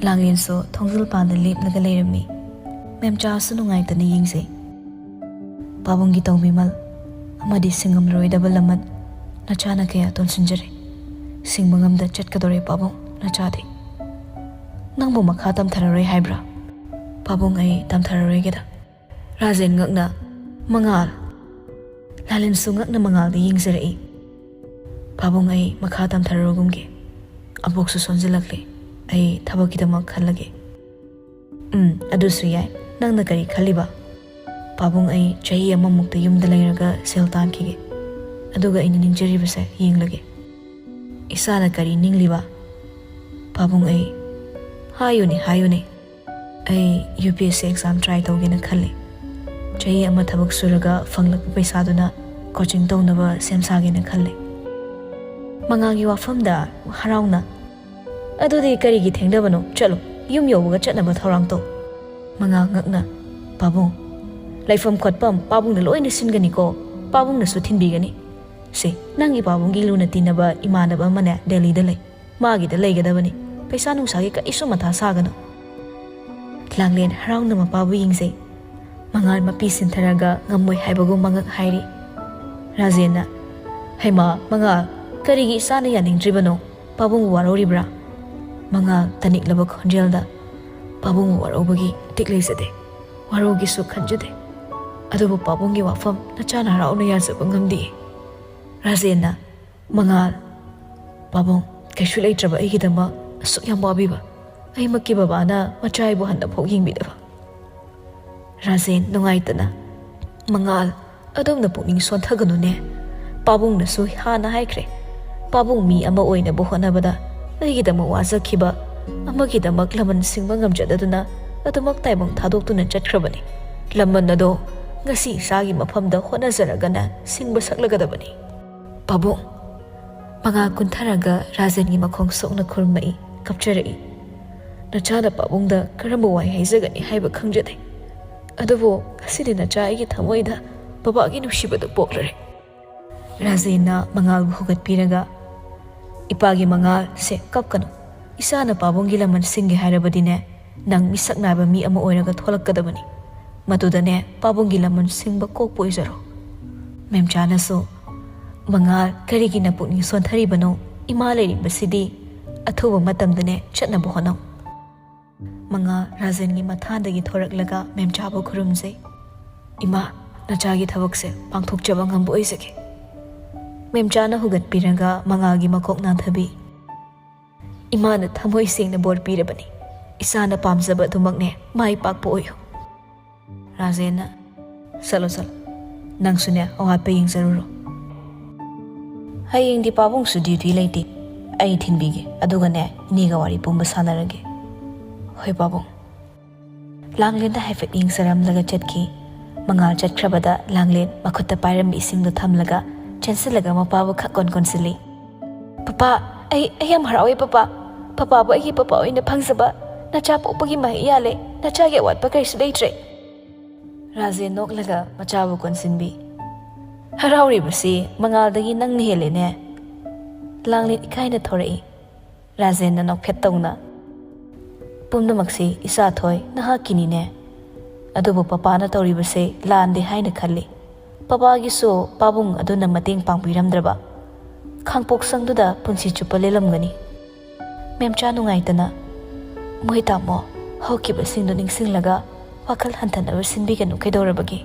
ꯂꯥꯡꯂꯦꯟꯁꯨ ꯊꯣꯡꯖꯤꯜ ꯄꯥꯟꯗ ꯂꯦꯞꯂꯒ ꯂꯩꯔꯝꯃꯤ꯫ ꯃꯦꯝꯆꯥꯁꯨ ꯅꯨꯡꯉꯥꯏꯇꯅ ꯌꯦꯡꯖꯩ꯫ ꯄꯥꯕꯨꯡꯒꯤ ꯇꯧꯕꯤꯃꯜ ꯑꯃꯗꯤ ꯁꯤꯡꯉꯝꯂꯔꯣꯏꯗꯕ ꯂꯃꯟ ꯅꯆꯥꯅ ꯀꯌꯥ ꯇꯣꯟꯁꯤꯟꯖꯔꯦ꯫ ꯁꯤꯡꯕ ꯉꯝꯗ ꯆꯠꯀꯗꯧꯔꯦ ꯄꯥꯕꯨꯡ, ꯅꯆꯥꯗꯤ꯫ ꯅꯪꯕꯨ ꯃꯈꯥ ꯇꯝꯊꯔꯔꯣꯏ ꯍꯥꯏꯕ꯭ꯔꯥ? ꯄꯥꯕꯨꯡ, ꯑꯩ ꯇꯝꯊꯔꯔꯣꯏꯒꯦꯗ꯫ ꯔꯥꯖꯦꯟ ꯉꯛꯅ, "ꯃꯉꯥꯜ!" ꯂꯥꯂꯦꯟꯁꯨ ꯉꯛꯅ ꯃꯉꯥꯜꯗ ꯌꯦꯡꯖꯔꯛꯏ꯫ "ꯄꯥꯕꯨꯡ, ꯑꯩ ꯃꯈꯥ ꯇꯝꯊꯔꯔꯣꯏꯒꯨꯝꯒꯦ꯫ ꯑꯕꯣꯛꯁꯨ ꯁꯣꯟꯖꯤꯜꯂꯛꯂꯦ꯫ ꯑꯩ ꯊꯕꯛꯀꯤꯗꯃꯛ ꯈꯜꯂꯒꯦ꯫" "ꯎꯝ, ꯑꯗꯨꯁꯨ ꯌꯥꯏ꯫ ꯅꯪꯅ ꯀꯔꯤ ꯈꯜꯂꯤꯕ?" "ꯄꯥꯕꯨꯡ, ꯑꯩ ꯆꯍꯤ ꯑꯃꯃꯨꯛꯇ ꯌꯨꯝꯗ ꯂꯩꯔꯒ ꯁꯦꯜ ꯇꯥꯟꯈꯤꯒꯦ꯫ ꯑꯗꯨꯒ ꯑꯩꯅ ꯅꯤꯡꯖꯔꯤꯕꯁꯦ ꯌꯦꯡꯂꯒꯦ꯫" "ꯏꯁꯥꯅ ꯀꯔꯤ ꯅꯤꯡꯂꯤꯕ?" "ꯄꯥꯕꯨꯡ, ꯑꯩ..." "ꯍꯥꯏꯌꯨꯅꯦ, ꯍꯥꯏꯌꯨꯅꯦ꯫" "ꯑꯩ U P S C exam try ꯇꯧꯒꯦꯅ ꯈꯜꯂꯤ꯫ ꯆꯍꯤ ꯑꯃ ꯊꯕꯛ ꯁꯨꯔꯒ ꯐꯪꯂꯛꯄ ꯄꯩꯁꯥꯗꯨꯅ ꯀꯣꯆꯤꯡ ꯇꯧꯅꯕ ꯁꯦꯝ ꯁꯥꯒꯦꯅ ꯈꯜꯂꯤ꯫" ꯃꯉꯥꯜꯒꯤ ꯋꯥꯐꯝꯗ ꯍꯔꯥꯎꯅ, "ꯑꯗꯨꯗꯤ ꯀꯔꯤꯒꯤ ꯊꯦꯡꯅꯕꯅꯣ? ꯆꯠꯂꯣ, ꯌꯨꯝ ꯌꯧꯕꯒ ꯆꯠꯅꯕ ꯊꯧꯔꯥꯡ ꯇꯧ꯫" ꯃꯉꯥꯜ ꯉꯛꯅ, "ꯄꯥꯕꯨꯡ, ꯂꯩꯐꯝ ꯈꯣꯠꯐꯝ ꯄꯥꯕꯨꯡꯅ ꯂꯣꯏꯅ ꯁꯤꯟꯒꯅꯤꯀꯣ꯫ ꯄꯥꯕꯨꯡꯅꯁꯨ ꯊꯤꯟꯕꯤꯒꯅꯤ꯫ ꯁꯦ, ꯅꯪꯒꯤ ꯄꯥꯕꯨꯡꯒꯤ ꯂꯨꯅ ꯇꯤꯟꯅꯕ ꯏꯃꯥꯟꯅꯕ ꯑꯃꯅꯦ ꯗꯦꯜꯂꯤꯗ ꯂꯩ꯫ ꯃꯥꯒꯤꯗ ꯂꯩꯒꯗꯕꯅꯤ꯫ ꯄꯩꯁꯥ ꯅꯨꯡꯁꯥꯒꯤ ꯀꯔꯤꯁꯨ ꯃꯊꯥ ꯁꯥꯒꯅꯨ꯫" ꯂꯥꯡꯂꯦꯟ ꯍꯔꯥꯎꯅ ꯃꯄꯥꯕꯨ ꯌꯦꯡꯖꯩ꯫ ꯃꯉꯥꯜ ꯃꯄꯤ ꯁꯤꯟꯊꯔꯒ ꯉꯝꯃꯣꯏ ꯍꯥꯏꯕꯒꯨꯝ ꯃꯉꯛ ꯍꯥꯏꯔꯤ꯫ ꯔꯥꯖꯦꯟꯅ, "ꯍꯩꯃꯥ, ꯃꯉꯥꯜ, ꯀꯔꯤꯒꯤ ꯏꯆꯥꯅ ꯌꯥꯅꯤꯡꯗ꯭ꯔꯤꯕꯅꯣ? ꯄꯥꯕꯨꯡꯕꯨ ꯋꯥꯔꯧꯔꯤꯕ꯭ꯔꯥ?" ꯃꯉꯥꯜ ꯇꯅꯤꯛꯂꯕ ꯈꯣꯟꯖꯦꯜꯗ, "ꯄꯥꯕꯨꯡꯕꯨ ꯋꯥꯔꯧꯕꯒꯤ ꯏꯇꯤꯛ ꯂꯩꯖꯗꯦ꯫ ꯋꯥꯔꯧꯒꯦꯁꯨ ꯈꯟꯖꯗꯦ꯫ ꯑꯗꯨꯕꯨ ꯄꯥꯕꯨꯡꯒꯤ ꯋꯥꯐꯝ ꯅꯆꯥꯅ ꯍꯔꯥꯎꯅ ꯌꯥꯖꯕ ꯉꯝꯗꯦ꯫" ꯔꯥꯖꯦꯟꯅ, "ꯃꯉꯥꯜ, ꯄꯥꯕꯨꯡ, ꯀꯩꯁꯨ ꯂꯩꯇ꯭ꯔꯕ ꯑꯩꯒꯤꯗꯃꯛ ꯑꯁꯨꯛ ꯌꯥꯝ ꯋꯥꯕꯤꯕ, ꯑꯩꯃꯛꯀꯤ ꯕꯕꯥꯅ ꯃꯆꯥ ꯑꯩꯕꯨ ꯍꯟꯅꯐꯥꯎ ꯌꯦꯡꯕꯤꯗꯕ꯫" ꯔꯥꯖꯦꯟ ꯅꯨꯡꯉꯥꯏꯇꯅ, "ꯃꯉꯥꯜ, ꯑꯗꯣꯝꯅ ꯄꯨꯛꯅꯤꯡ ꯁꯣꯟꯊꯒꯅꯨꯅꯦ꯫ ꯄꯥꯕꯨꯡꯅꯁꯨ ꯍꯥꯟꯅ ꯍꯥꯏꯈ꯭ꯔꯦ, ꯄꯥꯕꯨꯡ ꯃꯤ ꯑꯃ ꯑꯣꯏꯅꯕ ꯍꯣꯠꯅꯕꯗ ꯑꯩꯒꯤꯗꯃꯛ ꯋꯥꯖꯈꯤꯕ, ꯑꯃꯒꯤꯗꯃꯛ ꯂꯃꯟ ꯁꯤꯡꯕ ꯉꯝꯖꯗꯗꯨꯅ ꯑꯗꯨꯃꯛ ꯇꯥꯏꯕꯪ ꯊꯥꯗꯣꯛꯇꯨꯅ ꯆꯠꯈ꯭ꯔꯕꯅꯤ꯫ ꯂꯃꯟ ꯑꯗꯣ ꯉꯁꯤ ꯏꯆꯥꯒꯤ ꯃꯐꯝꯗ ꯍꯣꯠꯅꯖꯔꯒꯅ ꯁꯤꯡꯕ ꯁꯛꯂꯒꯗꯕꯅꯤ꯫ ꯄꯥꯕꯨꯡ꯫" ꯃꯉꯥꯜ ꯀꯨꯟꯊꯔꯒ ꯔꯥꯖꯦꯟꯒꯤ ꯃꯈꯣꯡ ꯁꯣꯛꯅ ꯈꯨꯔꯨꯝꯃꯛꯏ, ꯀꯞꯆꯔꯛꯏ꯫ "ꯅꯆꯥꯅ ꯄꯥꯕꯨꯡꯗ ꯀꯔꯝꯕ ꯋꯥꯍꯩ ꯍꯥꯏꯖꯒꯅꯤ ꯍꯥꯏꯕ ꯈꯪꯖꯗꯦ꯫ ꯑꯗꯨꯕꯨ ꯉꯁꯤꯗꯤ ꯅꯆꯥ ꯑꯩꯒꯤ ꯊꯃꯣꯏꯗ ꯕꯕꯥꯒꯤ ꯅꯨꯡꯁꯤꯕꯗꯨ ꯄꯣꯛꯂꯔꯦ꯫" ꯔꯥꯖꯦꯟꯅ ꯃꯉꯥꯜꯕꯨ ꯍꯧꯒꯠꯄꯤꯔꯒ, "ꯏꯄꯥꯒꯤ ꯃꯉꯥꯜ, ꯁꯦ, ꯀꯞꯀꯅꯨ꯫ ꯏꯆꯥꯅ ꯄꯥꯕꯨꯡꯒꯤ ꯂꯃꯟ ꯁꯤꯡꯒꯦ ꯍꯥꯏꯔꯕꯗꯤꯅꯦ, ꯅꯪ ꯃꯤꯁꯛ ꯅꯥꯏꯕ ꯃꯤ ꯑꯃ ꯑꯣꯏꯔꯒ ꯊꯣꯛꯂꯛꯀꯗꯕꯅꯤ꯫ ꯃꯗꯨꯗꯅꯦ ꯄꯥꯕꯨꯡꯒꯤ ꯂꯃꯟ ꯁꯤꯡꯕ ꯀꯣꯛꯄ ꯑꯣꯏꯖꯔꯣ꯫" ꯃꯦꯝꯆꯥꯅꯁꯨ, "ꯃꯉꯥꯜ, ꯀꯔꯤꯒꯤ ꯅꯄꯨꯛꯅꯤꯡ ꯁꯣꯟꯊꯔꯤꯕꯅꯣ? ꯏꯃꯥ ꯂꯩꯔꯤꯕꯁꯤꯗꯤ꯫ ꯑꯊꯨꯕ ꯃꯇꯝꯗꯅꯦ ꯆꯠꯅꯕ ꯍꯣꯠꯅꯧ꯫" ꯃꯉꯥꯜ ꯔꯥꯖꯦꯟꯒꯤ ꯃꯊꯥꯗꯒꯤ ꯊꯣꯔꯛꯂꯒ ꯃꯦꯝꯆꯥꯕꯨ ꯈꯨꯔꯨꯝꯖꯩ꯫ "ꯏꯃꯥ, ꯅꯆꯥꯒꯤ ꯊꯕꯛꯁꯦ ꯄꯥꯡꯊꯣꯛꯆꯕ ꯉꯝꯕ ꯑꯣꯏꯖꯒꯦ꯫" ꯃꯦꯝꯆꯥꯅ ꯍꯨꯒꯠꯄꯤꯔꯒ ꯃꯉꯥꯜꯒꯤ ꯃꯀꯣꯛ ꯅꯥꯟꯊꯕꯤ꯫ "ꯏꯃꯥꯅ ꯊꯃꯣꯏ ꯁꯦꯡꯅ ꯕꯣꯔ ꯄꯤꯔꯕꯅꯤ꯫ ꯏꯆꯥꯅ ꯄꯥꯝꯖꯕ ꯑꯗꯨꯃꯛꯅꯦ ꯃꯥꯏ ꯄꯥꯛꯄ ꯑꯣꯏꯌꯨ꯫" ꯔꯥꯖꯦꯟꯅ, "ꯆꯠꯂꯣ, ꯆꯠꯂꯣ꯫ ꯅꯪꯁꯨꯅꯦ ꯑꯋꯥꯠꯄ ꯌꯦꯡꯖꯔꯨꯔꯣ꯫ ꯍꯌꯦꯡꯗꯤ ꯄꯥꯕꯨꯡꯁꯨ ꯗ꯭ꯌꯨꯇꯤ ꯂꯩꯇꯦ꯫ ꯑꯩ ꯊꯤꯟꯕꯤꯒꯦ꯫ ꯑꯗꯨꯒꯅꯦ, ꯏꯅꯦꯒ ꯋꯥꯔꯤ ꯄꯨꯝꯕ ꯁꯥꯟꯅꯔꯒꯦ꯫" "ꯍꯣꯏ, ꯄꯥꯕꯨꯡ꯫" ꯂꯥꯡꯂꯦꯟꯗ ꯍꯥꯏꯐꯦꯠ ꯌꯦꯡꯖꯔꯝꯂꯒ ꯆꯠꯈꯤ꯫ ꯃꯉꯥꯜ ꯆꯠꯈ꯭ꯔꯕꯗ ꯂꯥꯡꯂꯦꯟ ꯃꯈꯨꯠꯇ ꯄꯥꯏꯔꯝꯕ ꯏꯁꯤꯡꯗꯨ ꯊꯝꯂꯒ ꯆꯦꯟꯁꯤꯜꯂꯒ ꯃꯄꯥꯕꯨ ꯈꯛ ꯀꯣꯟ ꯀꯣꯟꯁꯤꯜꯂꯤ꯫ "ꯄꯄꯥ, ꯑꯩ, ꯑꯩ ꯌꯥꯝ ꯍꯔꯥꯎꯋꯦ, ꯄꯄꯥ꯫ ꯄꯄꯥꯕꯨ ꯑꯩꯒꯤ ꯄꯄꯥ ꯑꯣꯏꯅ ꯐꯪꯖꯕ꯫ ꯅꯆꯥ ꯄꯣꯛꯄꯒꯤ ꯃꯍꯩ ꯌꯥꯜꯂꯦ꯫ ꯅꯆꯥꯒꯤ ꯑꯋꯥꯠꯄ ꯀꯔꯤꯁꯨ ꯂꯩꯇ꯭ꯔꯦ꯫" ꯔꯥꯖꯦꯟ ꯅꯣꯛꯂꯒ ꯃꯆꯥꯕꯨ ꯀꯣꯟꯁꯤꯟꯕꯤ꯫ ꯍꯔꯥꯎꯔꯤꯕꯁꯤ ꯃꯉꯥꯜꯗꯒꯤ ꯅꯪꯅ ꯍꯦꯜꯂꯦꯅꯦ꯫ ꯂꯥꯡꯂꯦꯟ ꯏꯀꯥꯏꯅ ꯊꯣꯔꯛꯏ꯫ ꯔꯥꯖꯦꯟꯅ ꯅꯣꯛꯐꯦꯠ ꯇꯧꯅ, "ꯄꯨꯝꯅꯃꯛꯁꯤ ꯏꯆꯥꯊꯣꯏ ꯅꯍꯥꯛꯀꯤꯅꯤꯅꯦ꯫ ꯑꯗꯨꯕꯨ ꯄꯄꯥꯅ ꯇꯧꯔꯤꯕꯁꯦ ꯂꯥꯟꯗꯦ ꯍꯥꯏꯅ ꯈꯜꯂꯤ꯫ ꯄꯄꯥꯒꯤꯁꯨ ꯄꯥꯕꯨꯡ ꯑꯗꯨꯅ ꯃꯇꯦꯡ ꯄꯥꯡꯕꯤꯔꯝꯗ꯭ꯔꯕ ꯈꯥꯡꯄꯣꯛꯁꯪꯗꯨꯗ ꯄꯨꯟꯁꯤ ꯆꯨꯞꯄ ꯂꯦꯜꯂꯝꯒꯅꯤ꯫" ꯃꯦꯝꯆꯥ ꯅꯨꯡꯉꯥꯏꯇꯅ, "ꯃꯣꯏ ꯇꯥꯃꯣ, ꯍꯧꯈꯤꯕꯁꯤꯡꯗꯨ ꯅꯤꯡꯁꯤꯡꯂꯒ ꯋꯥꯈꯜ ꯍꯟꯊꯅꯕ ꯁꯤꯟꯕꯤꯒꯅꯨ, ꯀꯩꯗꯧꯔꯕꯒꯦ?"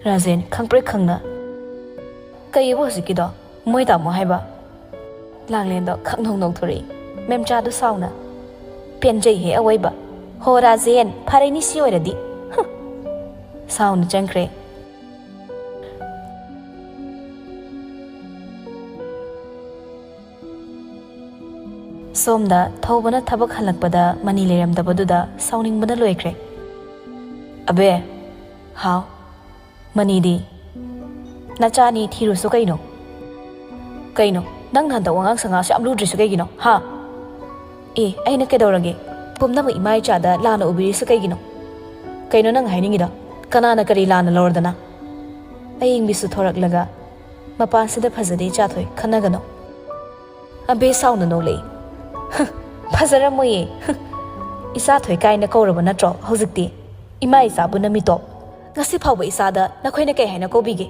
ꯔꯥꯖꯦꯟ ꯈꯪꯄ꯭ꯔꯦꯛ ꯈꯪꯅ, "ꯀꯩꯑꯕ ꯍꯧꯖꯤꯛꯀꯤꯗꯣ? ꯃꯣꯏ ꯇꯥꯃꯣ ꯍꯥꯏꯕ?" ꯂꯥꯡꯂꯦꯟꯗꯣ ꯈꯪꯅꯧ ꯅꯧꯊꯣꯔꯛꯏ꯫ ꯃꯦꯝꯆꯥꯗꯨ ꯁꯥꯎꯅ, "ꯄꯦꯟꯖꯩꯍꯦ ꯑꯋꯣꯏꯕ꯫ ꯍꯣ ꯔꯥꯖꯦꯟ, ꯐꯔꯦꯅꯤ ꯁꯤ ꯑꯣꯏꯔꯗꯤ꯫ ꯍꯨꯝ!" ꯁꯥꯎꯅ ꯆꯪꯈ꯭ꯔꯦ꯫ ꯁꯣꯝꯗ ꯊꯧꯕꯅ ꯊꯕꯛ ꯍꯜꯂꯛꯄꯗ ꯃꯅꯤ ꯂꯩꯔꯝꯗꯕꯗꯨꯗ ꯁꯥꯎꯅꯤꯡꯕꯅ ꯂꯣꯏꯈ꯭ꯔꯦ꯫ "ꯑꯕꯦ!" "ꯍꯥꯎ?" "ꯃꯅꯤꯗꯤ?" "ꯅꯆꯥꯅꯤ ꯊꯤꯔꯨꯁꯨ ꯀꯩꯅꯣ?" "ꯀꯩꯅꯣ? ꯅꯪꯅ ꯍꯟꯗꯛ ꯋꯥꯉꯥꯡ ꯁꯉꯥꯡꯁꯨ ꯌꯥꯝ ꯂꯨꯗ꯭ꯔꯤꯁꯨ ꯀꯩꯒꯤꯅꯣ, ꯍꯥ?" "ꯑꯦ, ꯑꯩꯅ ꯀꯩꯗꯧꯔꯒꯦ? ꯄꯨꯝꯅꯃꯛ ꯏꯃꯥ ꯏꯆꯥꯗ ꯂꯥꯟꯅ ꯎꯕꯤꯔꯤꯁꯨ ꯀꯩꯒꯤꯅꯣ? ꯀꯩꯅꯣ ꯅꯪ ꯍꯥꯏꯅꯤꯡꯉꯤꯗꯣ? ꯀꯅꯥꯅ ꯀꯔꯤ ꯂꯥꯟꯅ ꯂꯧꯔꯗꯅ?" ꯑꯌꯤꯡꯕꯤꯁꯨ ꯊꯣꯔꯛꯂꯒ, "ꯃꯄꯥꯟꯁꯤꯗ ꯐꯖꯗꯦ ꯏꯆꯥꯊꯣꯏ, ꯈꯟꯅꯒꯅꯨ꯫" ꯑꯕꯦ ꯁꯥꯎꯅ ꯅꯣꯛꯂꯛꯏ꯫ "ꯍ, ꯐꯖꯔꯝꯃꯣꯏꯌꯦ꯫ ꯍ, ꯏꯆꯥꯊꯣꯏ ꯀꯥꯏꯅ ꯀꯧꯔꯕ ꯅꯠꯇ꯭ꯔꯣ ꯍꯧꯖꯤꯛꯇꯤ? ꯏꯃꯥ ꯏꯆꯥꯕꯨ ꯅꯃꯤꯇꯣꯞ꯫ ꯉꯁꯤ ꯐꯥꯎꯕ ꯏꯆꯥꯗ ꯅꯈꯣꯏꯅ ꯀꯩ ꯍꯥꯏꯅ ꯀꯧꯕꯤꯒꯦ?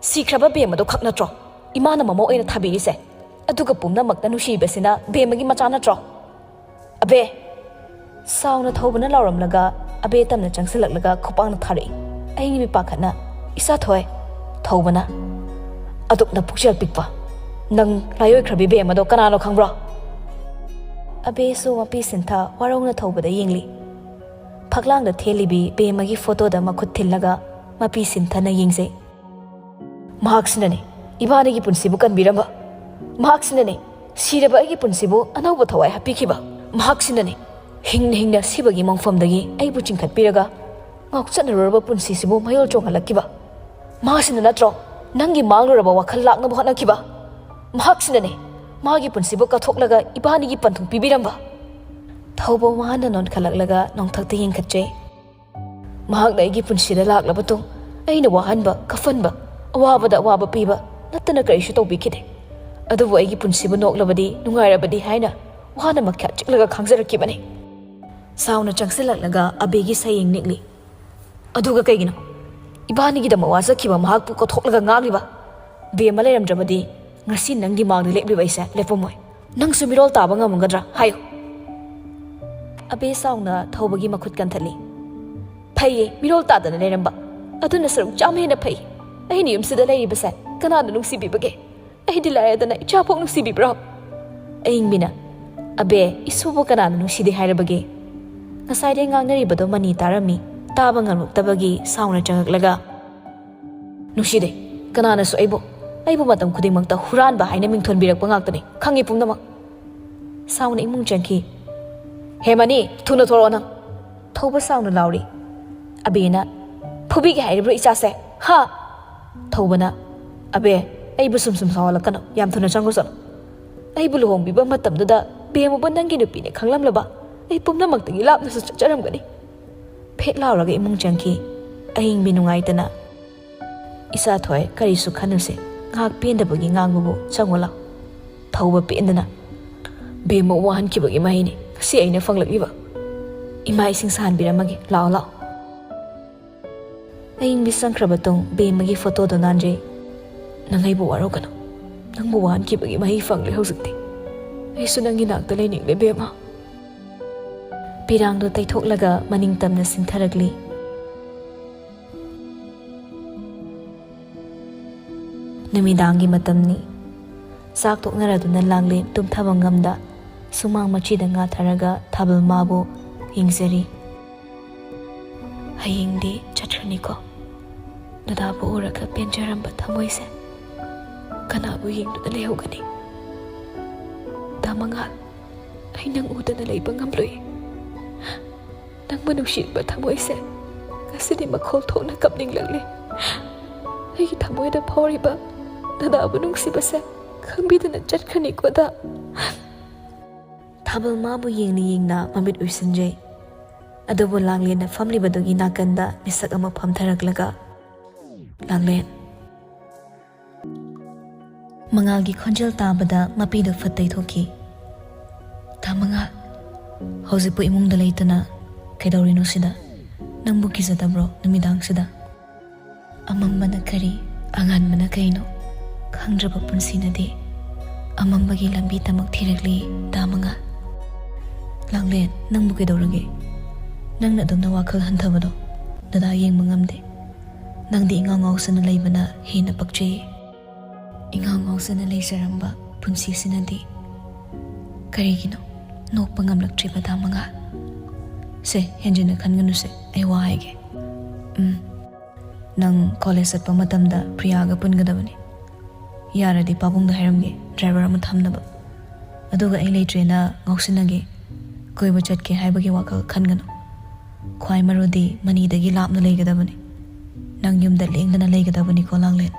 ꯁꯤꯈ꯭ꯔꯕ ꯕꯦꯝ ꯑꯗꯨ ꯈꯛ ꯅꯠꯇ꯭ꯔꯣ?" ꯏꯃꯥꯅ ꯃꯃꯧ ꯑꯣꯏꯅ ꯊꯥꯕꯤꯔꯤꯁꯦ꯫ ꯑꯗꯨꯒ ꯄꯨꯝꯅꯃꯛꯇ ꯅꯨꯡꯁꯤꯕꯁꯤꯅ ꯕꯦꯝꯃꯒꯤ ꯃꯆꯥ ꯅꯠꯇ꯭ꯔꯣ? ꯑꯕꯦ!" ꯁꯥꯎꯅ ꯊꯧꯕꯅ ꯂꯥꯎꯔꯝꯂꯒ ꯑꯕꯦ ꯇꯝꯅ ꯆꯪꯁꯤꯜꯂꯛꯂꯒ ꯈꯨꯄꯥꯛꯅ ꯊꯥꯔꯛꯏ꯫ ꯑꯩꯒꯤ ꯃꯤꯠ ꯄꯥꯈꯠꯅ, "ꯏꯆꯥ ꯊꯣꯏ!" ꯊꯧꯕꯅ, "ꯑꯗꯨꯛꯅ ꯄꯨꯛꯆꯦꯜ ꯄꯤꯛꯄ ꯅꯪ ꯂꯥꯏꯑꯣꯏꯈ꯭ꯔꯕꯤ ꯕꯦꯝ ꯑꯗꯣ ꯀꯅꯥꯅꯣ ꯈꯪꯕ꯭ꯔꯣ?" ꯑꯕꯦꯁꯨ ꯃꯄꯤ ꯁꯤꯟꯊ ꯋꯥꯔꯧꯅ ꯊꯧꯕꯗ ꯌꯦꯡꯂꯤ꯫ ꯐꯛꯂꯥꯡꯗ ꯊꯦꯜꯂꯤꯕꯤ ꯕꯦꯝꯃꯒꯤ ꯐꯣꯇꯣꯗ ꯃꯈꯨꯠ ꯊꯤꯜꯂꯒ ꯃꯄꯤ ꯁꯤꯟꯊꯅ ꯌꯦꯡꯖꯩ꯫ "ꯃꯍꯥꯛꯁꯤꯅꯅꯦ ꯏꯕꯥꯅꯤꯒꯤ ꯄꯨꯟꯁꯤꯕꯨ ꯀꯟꯕꯤꯔꯝꯕ꯫ ꯃꯍꯥꯛꯁꯤꯅꯅꯦ ꯁꯤꯔꯕ ꯑꯩꯒꯤ ꯄꯨꯟꯁꯤꯕꯨ ꯑꯅꯧꯕ ꯊꯋꯥꯏ ꯍꯥꯞꯄꯤꯈꯤꯕ꯫ ꯃꯍꯥꯛꯁꯤꯅꯅꯦ ꯍꯤꯡꯅ ꯍꯤꯡꯅ ꯁꯤꯕꯒꯤ ꯃꯪꯐꯝꯗꯒꯤ ꯑꯩꯕꯨ ꯆꯤꯡꯈꯠꯄꯤꯔꯒ ꯉꯥꯎꯆꯠꯅꯔꯨꯔꯕ ꯄꯨꯟꯁꯤꯁꯤꯕꯨ ꯃꯌꯣꯜ ꯆꯣꯡꯍꯜꯂꯛꯈꯤꯕ꯫ ꯃꯍꯥꯛꯁꯤꯅ ꯅꯠꯇ꯭ꯔꯣ ꯅꯪꯒꯤ ꯃꯥꯡꯂꯨꯔꯕ ꯋꯥꯈꯜ ꯂꯥꯛꯅꯕ ꯍꯣꯠꯅꯈꯤꯕ? ꯃꯍꯥꯛꯁꯤꯅꯅꯦ ꯃꯥꯒꯤ ꯄꯨꯟꯁꯤꯕꯨ ꯀꯠꯊꯣꯛꯂꯒ ꯏꯕꯥꯅꯤꯒꯤ ꯄꯟꯊꯨꯡ ꯄꯤꯕꯤꯔꯝꯕ?" ꯊꯧꯕ ꯋꯥꯅ ꯅꯣꯟꯈꯠꯂꯛꯂꯒ ꯅꯣꯡꯊꯛꯇ ꯌꯦꯡꯈꯠꯆꯩ꯫ "ꯃꯍꯥꯛꯅ ꯑꯩꯒꯤ ꯄꯨꯟꯁꯤꯗ ꯂꯥꯛꯂꯕ ꯇꯨꯡ ꯑꯩꯅ ꯋꯥꯍꯟꯕ, ꯀꯞꯍꯟꯕ, ꯑꯋꯥꯕꯗ ꯑꯋꯥꯕ ꯄꯤꯕ ꯅꯠꯇꯅ ꯀꯔꯤꯁꯨ ꯇꯧꯕꯤꯈꯤꯗꯦ꯫ ꯑꯗꯨꯕꯨ ꯑꯩꯒꯤ ꯄꯨꯟꯁꯤꯕꯨ ꯅꯣꯛꯂꯕꯗꯤ, ꯅꯨꯡꯉꯥꯏꯔꯕꯗꯤ ꯍꯥꯏꯅ ꯋꯥꯅ ꯃꯈ꯭ꯌꯥꯠ ꯆꯤꯛꯂꯒ ꯈꯥꯡꯖꯔꯛꯈꯤꯕꯅꯤ꯫" ꯁꯥꯎꯅ ꯆꯪꯁꯤꯜꯂꯛꯂꯒ ꯑꯕꯦꯒꯤ ꯁꯌꯦꯡ ꯅꯤꯛꯂꯤ꯫ "ꯑꯗꯨꯒ ꯀꯩꯒꯤꯅꯣ ꯏꯕꯥꯅꯤꯒꯤꯗꯃꯛ ꯋꯥꯖꯈꯤꯕ ꯃꯍꯥꯛꯄꯨ ꯀꯠꯊꯣꯛꯂꯒ ꯉꯥꯡꯂꯤꯕ? ꯕꯦꯝꯃ ꯂꯩꯔꯝꯗ꯭ꯔꯕꯗꯤ ꯉꯁꯤ ꯅꯪꯒꯤ ꯃꯥꯡꯗ ꯂꯦꯞꯂꯤꯕ ꯑꯩꯁꯦ ꯂꯦꯞꯄꯝꯃꯣꯏ꯫ ꯅꯪꯁꯨ ꯃꯤꯔꯣꯜ ꯇꯥꯕ ꯉꯝꯒꯗ꯭ꯔꯥ? ꯍꯥꯏꯌꯨ!" ꯑꯕꯦ ꯁꯥꯎꯅ ꯊꯧꯕꯒꯤ ꯃꯈꯨꯠ ꯀꯟꯊꯠꯂꯤ꯫ "ꯐꯩꯌꯦ, ꯃꯤꯔꯣꯜ ꯇꯥꯗꯅ ꯂꯩꯔꯝꯕ꯫ ꯑꯗꯨꯅ ꯁꯔꯨꯛ ꯆꯥꯝꯃ ꯍꯦꯟꯅ ꯐꯩ꯫ ꯑꯩꯅ ꯌꯨꯝꯁꯤꯗ ꯂꯩꯔꯤꯕꯁꯦ ꯀꯅꯥꯅ ꯅꯨꯡꯁꯤꯕꯤꯕꯒꯦ? ꯑꯩꯗꯤ ꯂꯥꯏꯔꯗꯅ ꯏꯆꯥꯐꯥꯎ ꯅꯨꯡꯁꯤꯕꯤꯕ꯭ꯔꯣ?" ꯑꯏꯪꯕꯤꯅ, "ꯑꯕꯦ, ꯏꯁꯨꯕꯨ ꯀꯅꯥꯅ ꯅꯨꯡꯁꯤꯗꯦ ꯍꯥꯏꯔꯕꯒꯦ?" ꯉꯁꯥꯏꯗꯩ ꯉꯥꯡꯅꯔꯤꯕꯗꯣ ꯃꯅꯤ ꯇꯥꯔꯝꯃꯤ꯫ ꯇꯥꯕ ꯉꯝꯂꯛꯇꯕꯒꯤ ꯁꯥꯎꯅ ꯆꯪꯉꯛꯂꯒ, "ꯅꯨꯡꯁꯤꯗꯦ꯫ ꯀꯅꯥꯅꯁꯨ ꯑꯩꯕꯨ, ꯑꯩꯕꯨ ꯃꯇꯝ ꯈꯨꯗꯤꯡꯃꯛꯇ ꯍꯨꯔꯥꯟꯕ ꯍꯥꯏꯅ ꯃꯤꯡꯊꯣꯟꯕꯤꯔꯛꯄ ꯉꯥꯛꯇꯅꯤ꯫ ꯈꯪꯉꯤ ꯄꯨꯝꯅꯃꯛ꯫" ꯁꯥꯎꯅ ꯏꯃꯨꯡ ꯆꯪꯈꯤ꯫ "ꯍꯦ ꯃꯅꯤ, ꯊꯨꯅ ꯊꯣꯔꯛꯑꯣ ꯅꯪ!" ꯊꯧꯕ ꯁꯥꯎꯅ ꯂꯥꯎꯔꯤ꯫ ꯑꯕꯦꯅ, "ꯐꯨꯕꯤꯒꯦ ꯍꯥꯏꯔꯤꯕ꯭ꯔꯣ ꯏꯆꯥꯁꯦ? ꯍꯥ?" ꯊꯧꯕꯅ, "ꯑꯕꯦ, ꯑꯩꯕꯨ ꯁꯨꯝ ꯁꯨꯝ ꯁꯥꯎꯍꯜꯂꯛꯀꯅꯨ꯫ ꯌꯥꯝ ꯊꯨꯅ ꯆꯪꯈ꯭ꯔꯣ ꯆꯠꯂꯣ꯫ ꯑꯩꯕꯨ ꯂꯨꯍꯣꯡꯕꯤꯕ ꯃꯇꯝꯗꯨꯗ ꯕꯦꯝꯃꯕꯨ ꯅꯪꯒꯤ ꯅꯨꯄꯤꯅꯦ ꯈꯪꯂꯝꯂꯕ ꯑꯩ ꯄꯨꯝꯅꯃꯛꯇꯒꯤ ꯂꯥꯞꯅꯁꯨ ꯆꯠꯆꯔꯝꯒꯅꯤ꯫" ꯐꯦꯠ ꯂꯥꯎꯔꯒ ꯏꯃꯨꯡ ꯆꯪꯈꯤ꯫ ꯑꯍꯤꯡꯕꯤ ꯅꯨꯡꯉꯥꯏꯇꯅ, "ꯏꯆꯥ ꯊꯣꯏ, ꯀꯔꯤꯁꯨ ꯈꯟꯅꯨꯁꯦ꯫ ꯉꯥꯏꯍꯥꯛ ꯄꯦꯟꯗꯕꯒꯤ ꯉꯥꯡꯕꯕꯨ꯫ ꯆꯪꯉꯣ ꯂꯥꯎ꯫" ꯊꯧꯕ ꯄꯦꯟꯗꯅ, "ꯕꯦꯝꯃ ꯋꯥꯍꯟꯈꯤꯕꯒꯤ ꯃꯍꯩꯅꯤ ꯉꯁꯤ ꯑꯩꯅ ꯐꯪꯂꯛꯂꯤꯕ꯫ ꯏꯃꯥ ꯏꯁꯤꯡ ꯁꯥꯍꯟꯕꯤꯔꯝꯃꯒꯦ꯫ ꯂꯥꯛꯑꯣ, ꯂꯥꯛꯑꯣ꯫" ꯑꯏꯪꯕꯤ ꯆꯪꯈ꯭ꯔꯕ ꯇꯨꯡ ꯕꯦꯝꯃꯒꯤ ꯐꯣꯇꯣꯗꯣ ꯅꯥꯟꯖꯩ꯫ "ꯅꯪ ꯑꯩꯕꯨ ꯋꯥꯔꯧꯒꯅꯨ꯫ ꯅꯪꯕꯨ ꯋꯥꯍꯟꯈꯤꯕꯒꯤ ꯃꯍꯩ ꯐꯪꯂꯦ ꯍꯧꯖꯤꯛꯇꯤ꯫ ꯑꯩꯁꯨ ꯅꯪꯒꯤ ꯅꯥꯛꯇ ꯂꯩꯅꯤꯡꯂꯦ, ꯕꯦꯝꯃ꯫ ꯄꯤꯔꯥꯡꯗꯣ ꯇꯩꯊꯣꯛꯂꯒ ꯃꯅꯤꯡ ꯇꯝꯅ ꯆꯤꯟꯊꯔꯛꯂꯤ꯫ ꯅꯨꯃꯤꯗꯥꯡꯒꯤ ꯃꯇꯝꯅꯤ꯫ ꯆꯥꯛ ꯇꯣꯛꯅꯔꯗꯨꯅ ꯂꯥꯡꯂꯦꯟ ꯇꯨꯝꯊꯕ ꯉꯝꯗ ꯁꯨꯃꯥꯡ ꯃꯆꯤꯗ ꯉꯥꯊꯔꯒ ꯊꯥꯕꯜ ꯃꯥꯕꯨ ꯌꯦꯡꯖꯔꯤ꯫ "ꯍꯌꯦꯡꯗꯤ ꯆꯠꯈ꯭ꯔꯅꯤꯀꯣ? ꯗꯗꯥꯕꯨ ꯎꯔꯒ ꯄꯦꯟꯖꯔꯝꯕ ꯊꯃꯣꯏꯁꯦ ꯀꯅꯥꯕꯨ ꯌꯦꯡꯗꯨꯅ ꯂꯩꯍꯧꯒꯅꯤ? ꯗꯥ ꯃꯉꯥꯜ, ꯑꯩ ꯅꯪ ꯎꯗꯅ ꯂꯩꯕ ꯉꯝꯂꯣꯏ꯫ ꯅꯪꯕꯨ ꯅꯨꯡꯁꯤꯕ ꯊꯃꯣꯏꯁꯦ ꯉꯁꯤꯗꯤ ꯃꯈꯣꯜ ꯊꯣꯛꯅ ꯀꯞꯅꯤꯡꯂꯛꯂꯦ꯫ ꯑꯩꯒꯤ ꯊꯃꯣꯏꯗ ꯐꯥꯎꯔꯤꯕ ꯗꯗꯥꯕꯨ ꯅꯨꯡꯁꯤꯕꯁꯦ ꯈꯪꯕꯤꯗꯅ ꯆꯠꯈ꯭ꯔꯅꯤꯀꯣ, ꯗꯥ꯫" ꯊꯥꯕꯜ ꯃꯥꯕꯨ ꯌꯦꯡꯅ ꯌꯦꯡꯅ ꯃꯃꯤꯠ ꯎꯏꯁꯤꯟꯖꯩ꯫ ꯑꯗꯨꯕꯨ ꯂꯥꯡꯂꯦꯟꯅ ꯐꯝꯂꯤꯕꯗꯨꯒꯤ ꯅꯥꯀꯟꯗ ꯃꯤꯁꯛ ꯑꯃ ꯐꯝꯊꯔꯛꯂꯒ, "ꯂꯥꯡꯂꯦꯟ꯫" ꯃꯉꯥꯜꯒꯤ ꯈꯣꯟꯖꯦꯜ ꯇꯥꯕꯗ ꯃꯄꯤꯗꯨ ꯐꯠ ꯇꯩꯊꯣꯛꯈꯤ꯫ "ꯗꯥ ꯃꯉꯥꯜ, ꯍꯧꯖꯤꯛꯄꯨ ꯏꯃꯨꯡꯗ ꯂꯩꯇꯅ ꯀꯩꯗꯧꯔꯤꯅꯣ ꯁꯤꯗ? ꯅꯪꯕꯨ ꯀꯤꯖꯗꯕ꯭ꯔꯣ ꯅꯨꯃꯤꯗꯥꯡꯁꯤꯗ?" ꯑꯃꯝꯕꯅ ꯀꯔꯤ, ꯑꯉꯥꯟꯕꯅ ꯀꯩꯅꯣ ꯈꯪꯗ꯭ꯔꯕ ꯄꯨꯟꯁꯤꯅꯗꯤ ꯑꯃꯝꯕꯒꯤ ꯂꯝꯕꯤ ꯇꯃꯛ ꯊꯤꯔꯛꯂꯤ, ꯗꯥ ꯃꯉꯥꯜ꯫ ꯂꯥꯡꯂꯦꯟ, ꯅꯪꯕꯨ ꯀꯩꯗꯧꯔꯒꯦ? ꯅꯪꯅ ꯑꯗꯨꯝꯅ ꯋꯥꯈꯜ ꯍꯟꯊꯕꯗꯣ ꯗꯗꯥ ꯌꯦꯡꯕ ꯉꯝꯗꯦ꯫ ꯅꯪꯗꯤ ꯏꯉꯥꯎ ꯉꯥꯎꯁꯅ ꯂꯩꯕꯅ ꯍꯦꯟꯅ ꯄꯛꯆꯩꯌꯦ꯫ ꯏꯉꯥꯎ ꯉꯥꯎꯁꯅ ꯂꯩꯖꯔꯝꯕ ꯄꯨꯟꯁꯤꯁꯤꯅꯗꯤ ꯀꯔꯤꯒꯤꯅꯣ ꯅꯣꯛꯄ ꯉꯝꯂꯛꯇ꯭ꯔꯤꯕ, ꯗꯥ ꯃꯉꯥꯜ? ꯁꯦ, ꯍꯦꯟꯖꯤꯟꯅ ꯈꯟꯒꯅꯨꯁꯦ, ꯑꯩ ꯋꯥ ꯍꯥꯏꯒꯦ꯫ ꯎꯝ, ꯅꯪ ꯀꯣꯂꯦꯖ ꯆꯠꯄ ꯃꯇꯝꯗ ꯄ꯭ꯔꯤꯌꯥꯒ ꯄꯨꯟꯒꯗꯕꯅꯤ꯫ ꯌꯥꯔꯗꯤ ꯄꯥꯕꯨꯡꯗ ꯍꯥꯏꯔꯝꯒꯦ, ꯗ꯭ꯔꯥꯏꯚꯔ ꯑꯃ ꯊꯝꯅꯕ꯫ ꯑꯗꯨꯒ ꯑꯩ ꯂꯩꯇ꯭ꯔꯦꯅ ꯉꯥꯎꯁꯤꯟꯅꯒꯦ꯫ ꯀꯣꯏꯕ ꯆꯠꯀꯦ ꯍꯥꯏꯕꯒꯤ ꯋꯥꯈꯜ ꯈꯟꯒꯅꯨ꯫ ꯈ꯭ꯋꯥꯏ ꯃꯔꯨꯗꯤ ꯃꯅꯤꯗꯒꯤ ꯂꯥꯞꯅ ꯂꯩꯒꯗꯕꯅꯤ꯫ ꯅꯪ ꯌꯨꯝꯗ ꯂꯦꯡꯗꯅ ꯂꯩꯒꯗꯕꯅꯤꯀꯣ, ꯂꯥꯡꯂꯦꯟ꯫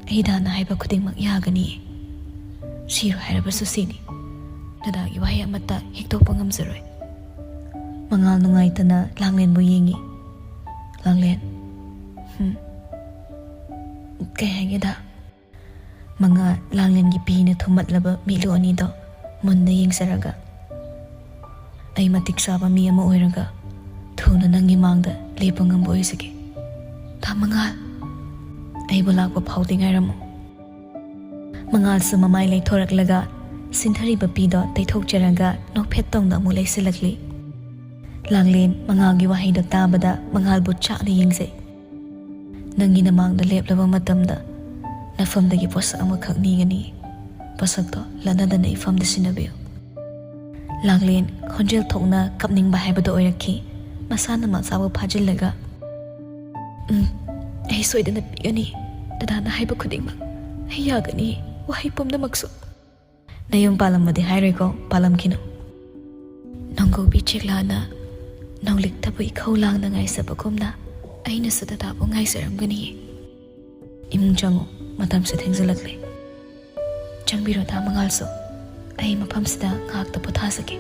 ꯑꯩ ꯗꯥꯅ ꯍꯥꯏꯕ ꯈꯨꯗꯤꯡꯃꯛ ꯌꯥꯒꯅꯤꯌꯦ꯫ ꯁꯤꯔꯣ ꯍꯥꯏꯔꯕꯁꯨ ꯁꯤꯅꯤ꯫ ꯗꯗꯥꯒꯤ ꯋꯥꯍꯩ ꯑꯃꯠꯇ ꯍꯤꯛꯇꯣꯛꯄ ꯉꯝꯖꯔꯣꯏ꯫ ꯃꯉꯥꯜ ꯅꯨꯡꯉꯥꯏꯇꯅ ꯂꯥꯡꯂꯦꯟꯕꯨ ꯌꯦꯡꯉꯤ꯫ ꯂꯥꯡꯂꯦꯟ꯫ ꯍꯨꯝ꯫ ꯀꯩ ꯍꯥꯏꯒꯦꯗ? ꯃꯉꯥꯜ ꯂꯥꯡꯂꯦꯟꯒꯤ ꯄꯤꯅ ꯊꯨꯝꯃꯠꯂꯕ ꯃꯤꯠꯂꯨ ꯑꯅꯤꯗꯣ ꯃꯨꯟꯅ ꯌꯦꯡꯖꯔꯒ, "ꯑꯩ ꯃꯇꯤꯛ ꯆꯥꯕ ꯃꯤ ꯑꯃ ꯑꯣꯏꯔꯒ ꯊꯨꯅ ꯅꯪꯒꯤ ꯃꯥꯡꯗ ꯂꯦꯞꯄ ꯉꯝꯕ ꯑꯣꯏꯖꯒꯦ꯫ ꯗꯥ ꯃꯉꯥꯜ, ꯑꯩꯕꯨ ꯂꯥꯛꯄ ꯐꯥꯎꯗꯤ ꯉꯥꯏꯔꯝꯃꯨ꯫" ꯃꯉꯥꯜꯁꯨ ꯃꯃꯥꯏ ꯂꯩꯊꯣꯔꯛꯂꯒ ꯁꯤꯟꯊꯔꯤꯕ ꯄꯤꯗꯣ ꯇꯩꯊꯣꯛꯆꯔꯒ ꯅꯣꯛꯐꯦꯠ ꯇꯧꯅ ꯑꯃꯨꯛ ꯂꯩꯁꯤꯜꯂꯛꯂꯤ꯫ ꯂꯥꯡꯂꯦꯟ ꯃꯉꯥꯜꯒꯤ ꯋꯥꯍꯩꯗꯣ ꯇꯥꯕꯗ ꯃꯉꯥꯜꯕꯨ ꯆꯥꯛꯅ ꯌꯦꯡꯖꯩ꯫ "ꯅꯪꯒꯤ ꯅꯃꯥꯡꯗ ꯂꯦꯞꯂꯕ ꯃꯇꯝꯗ ꯅꯐꯝꯗꯒꯤ ꯄꯣꯠꯁꯛ ꯑꯃꯈꯛ ꯅꯤꯒꯅꯤ꯫ ꯄꯣꯠꯁꯛꯇꯣ ꯂꯠꯅꯗꯅ ꯏꯐꯝꯗ ꯁꯤꯟꯅꯕꯤꯌꯨ꯫" ꯂꯥꯡꯂꯦꯟ ꯈꯣꯟꯖꯦꯜ ꯊꯣꯛꯅ ꯀꯞꯅꯤꯡꯕ ꯍꯥꯏꯕꯗꯣ ꯑꯣꯏꯔꯛꯈꯤ꯫ ꯃꯁꯥꯅ ꯃꯁꯥꯕꯨ ꯐꯥꯖꯤꯜꯂꯒ, "ꯎꯝ, ꯑꯩ ꯁꯣꯏꯗꯅ ꯄꯤꯒꯅꯤ꯫ ꯗꯗꯥꯅ ꯍꯥꯏꯕ ꯈꯨꯗꯤꯡꯃꯛ ꯑꯩ ꯌꯥꯒꯅꯤ꯫ ꯋꯥꯍꯩ ꯄꯨꯝꯅꯃꯛꯁꯨ꯫" "ꯅꯌꯨꯝ ꯄꯥꯜꯂꯝꯕꯗꯤ ꯍꯥꯏꯔꯣꯏꯀꯣ, ꯄꯥꯜꯂꯝꯈꯤꯅꯨ꯫ ꯅꯣꯡꯒꯧꯕꯤ ꯆꯦꯛꯂꯥꯅ ꯅꯣꯡꯂꯤꯛꯇꯕꯨ ꯏꯈꯧ ꯂꯥꯡꯅ ꯉꯥꯏꯖꯕꯒꯨꯝꯅ ꯑꯩꯅꯁꯨ ꯗꯗꯥꯕꯨ ꯉꯥꯏꯖꯔꯝꯒꯅꯤ꯫" "ꯏꯃꯨꯡ ꯆꯪꯉꯨ, ꯃꯇꯝꯁꯨ ꯊꯦꯡꯖꯤꯜꯂꯛꯂꯦ꯫" "ꯆꯪꯕꯤꯔꯣ, ꯗꯥ ꯃꯉꯥꯜꯁꯨ꯫ ꯑꯩ ꯃꯐꯝꯁꯤꯗ ꯉꯥꯏꯍꯥꯛꯇ ꯄꯣꯊꯥꯖꯒꯦ꯫"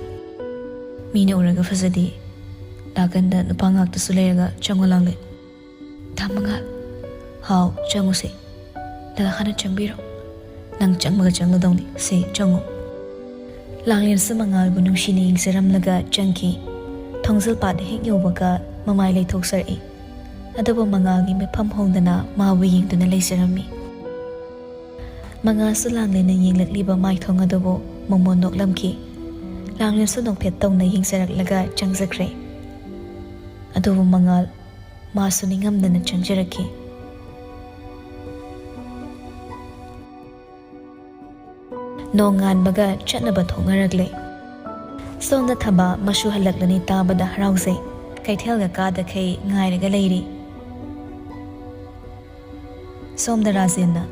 "ꯃꯤꯅ ꯎꯔꯒ ꯐꯖꯗꯦ꯫" ꯅꯥꯀꯟꯗ ꯅꯨꯄꯥ ꯉꯥꯛꯇꯁꯨ ꯂꯩꯔꯒ, "ꯆꯪꯉꯣ, ꯂꯥꯡꯂꯦꯟ꯫" "ꯗꯥ ꯃꯉꯥꯜ꯫" "ꯍꯥꯎ, ꯆꯪꯉꯨꯁꯦ꯫ ꯗꯗꯥ ꯍꯥꯟꯅ ꯆꯪꯕꯤꯔꯣ꯫ ꯅꯪ ꯆꯪꯕꯒ ꯆꯪꯒꯗꯧꯅꯤ꯫ ꯁꯦ, ꯆꯪꯉꯨ꯫" ꯂꯥꯡꯂꯦꯟꯁꯨ ꯃꯉꯥꯜꯕꯨ ꯅꯨꯡꯁꯤꯅ ꯌꯦꯡꯖꯔꯝꯂꯒ ꯆꯪꯈꯤ꯫ ꯊꯣꯡꯖꯤꯜ ꯄꯥꯗ ꯍꯦꯛ ꯌꯧꯕꯒ ꯃꯃꯥꯏ ꯂꯩꯊꯣꯛꯆꯔꯛꯏ꯫ ꯑꯗꯨꯕꯨ ꯃꯉꯥꯜꯒꯤ ꯃꯤꯠꯐꯝ ꯍꯣꯡꯗꯅ ꯃꯥꯕꯨ ꯌꯦꯡꯗꯨꯅ ꯂꯩꯖꯔꯝꯃꯤ꯫ ꯃꯉꯥꯜꯁꯨ ꯂꯥꯡꯂꯦꯟꯅ ꯌꯦꯡꯂꯛꯂꯤꯕ ꯃꯥꯏꯊꯣꯡ ꯑꯗꯨꯕꯨ ꯃꯣꯃꯣꯟ ꯅꯣꯛꯂꯝꯈꯤ꯫ ꯂꯥꯡꯂꯦꯟꯁꯨ ꯅꯣꯛꯐꯦꯠ ꯇꯧꯅ ꯌꯦꯡꯖꯔꯛꯂꯒ ꯆꯪꯖꯈ꯭ꯔꯦ꯫ ꯑꯗꯨꯕꯨ ꯃꯉꯥꯜ ꯃꯥꯁꯨ ꯅꯤꯡꯉꯝꯗꯅ ꯆꯪꯖꯔꯛꯈꯤ꯫ ꯅꯣꯡ ꯉꯥꯟꯕꯒ ꯆꯠꯅꯕ ꯊꯣꯛꯅꯔꯛꯂꯦ꯫ ꯁꯣꯝꯗ ꯊꯕꯥ ꯃꯁꯨ ꯍꯜꯂꯛꯂꯅꯤ ꯇꯥꯕꯗ ꯍꯔꯥꯎꯖꯩ꯫ ꯀꯩꯊꯦꯜꯒ ꯀꯥꯗꯈꯩ ꯉꯥꯏꯔꯒ ꯂꯩꯔꯤ꯫ ꯁꯣꯝꯗ ꯔꯥꯖꯦꯟꯅ,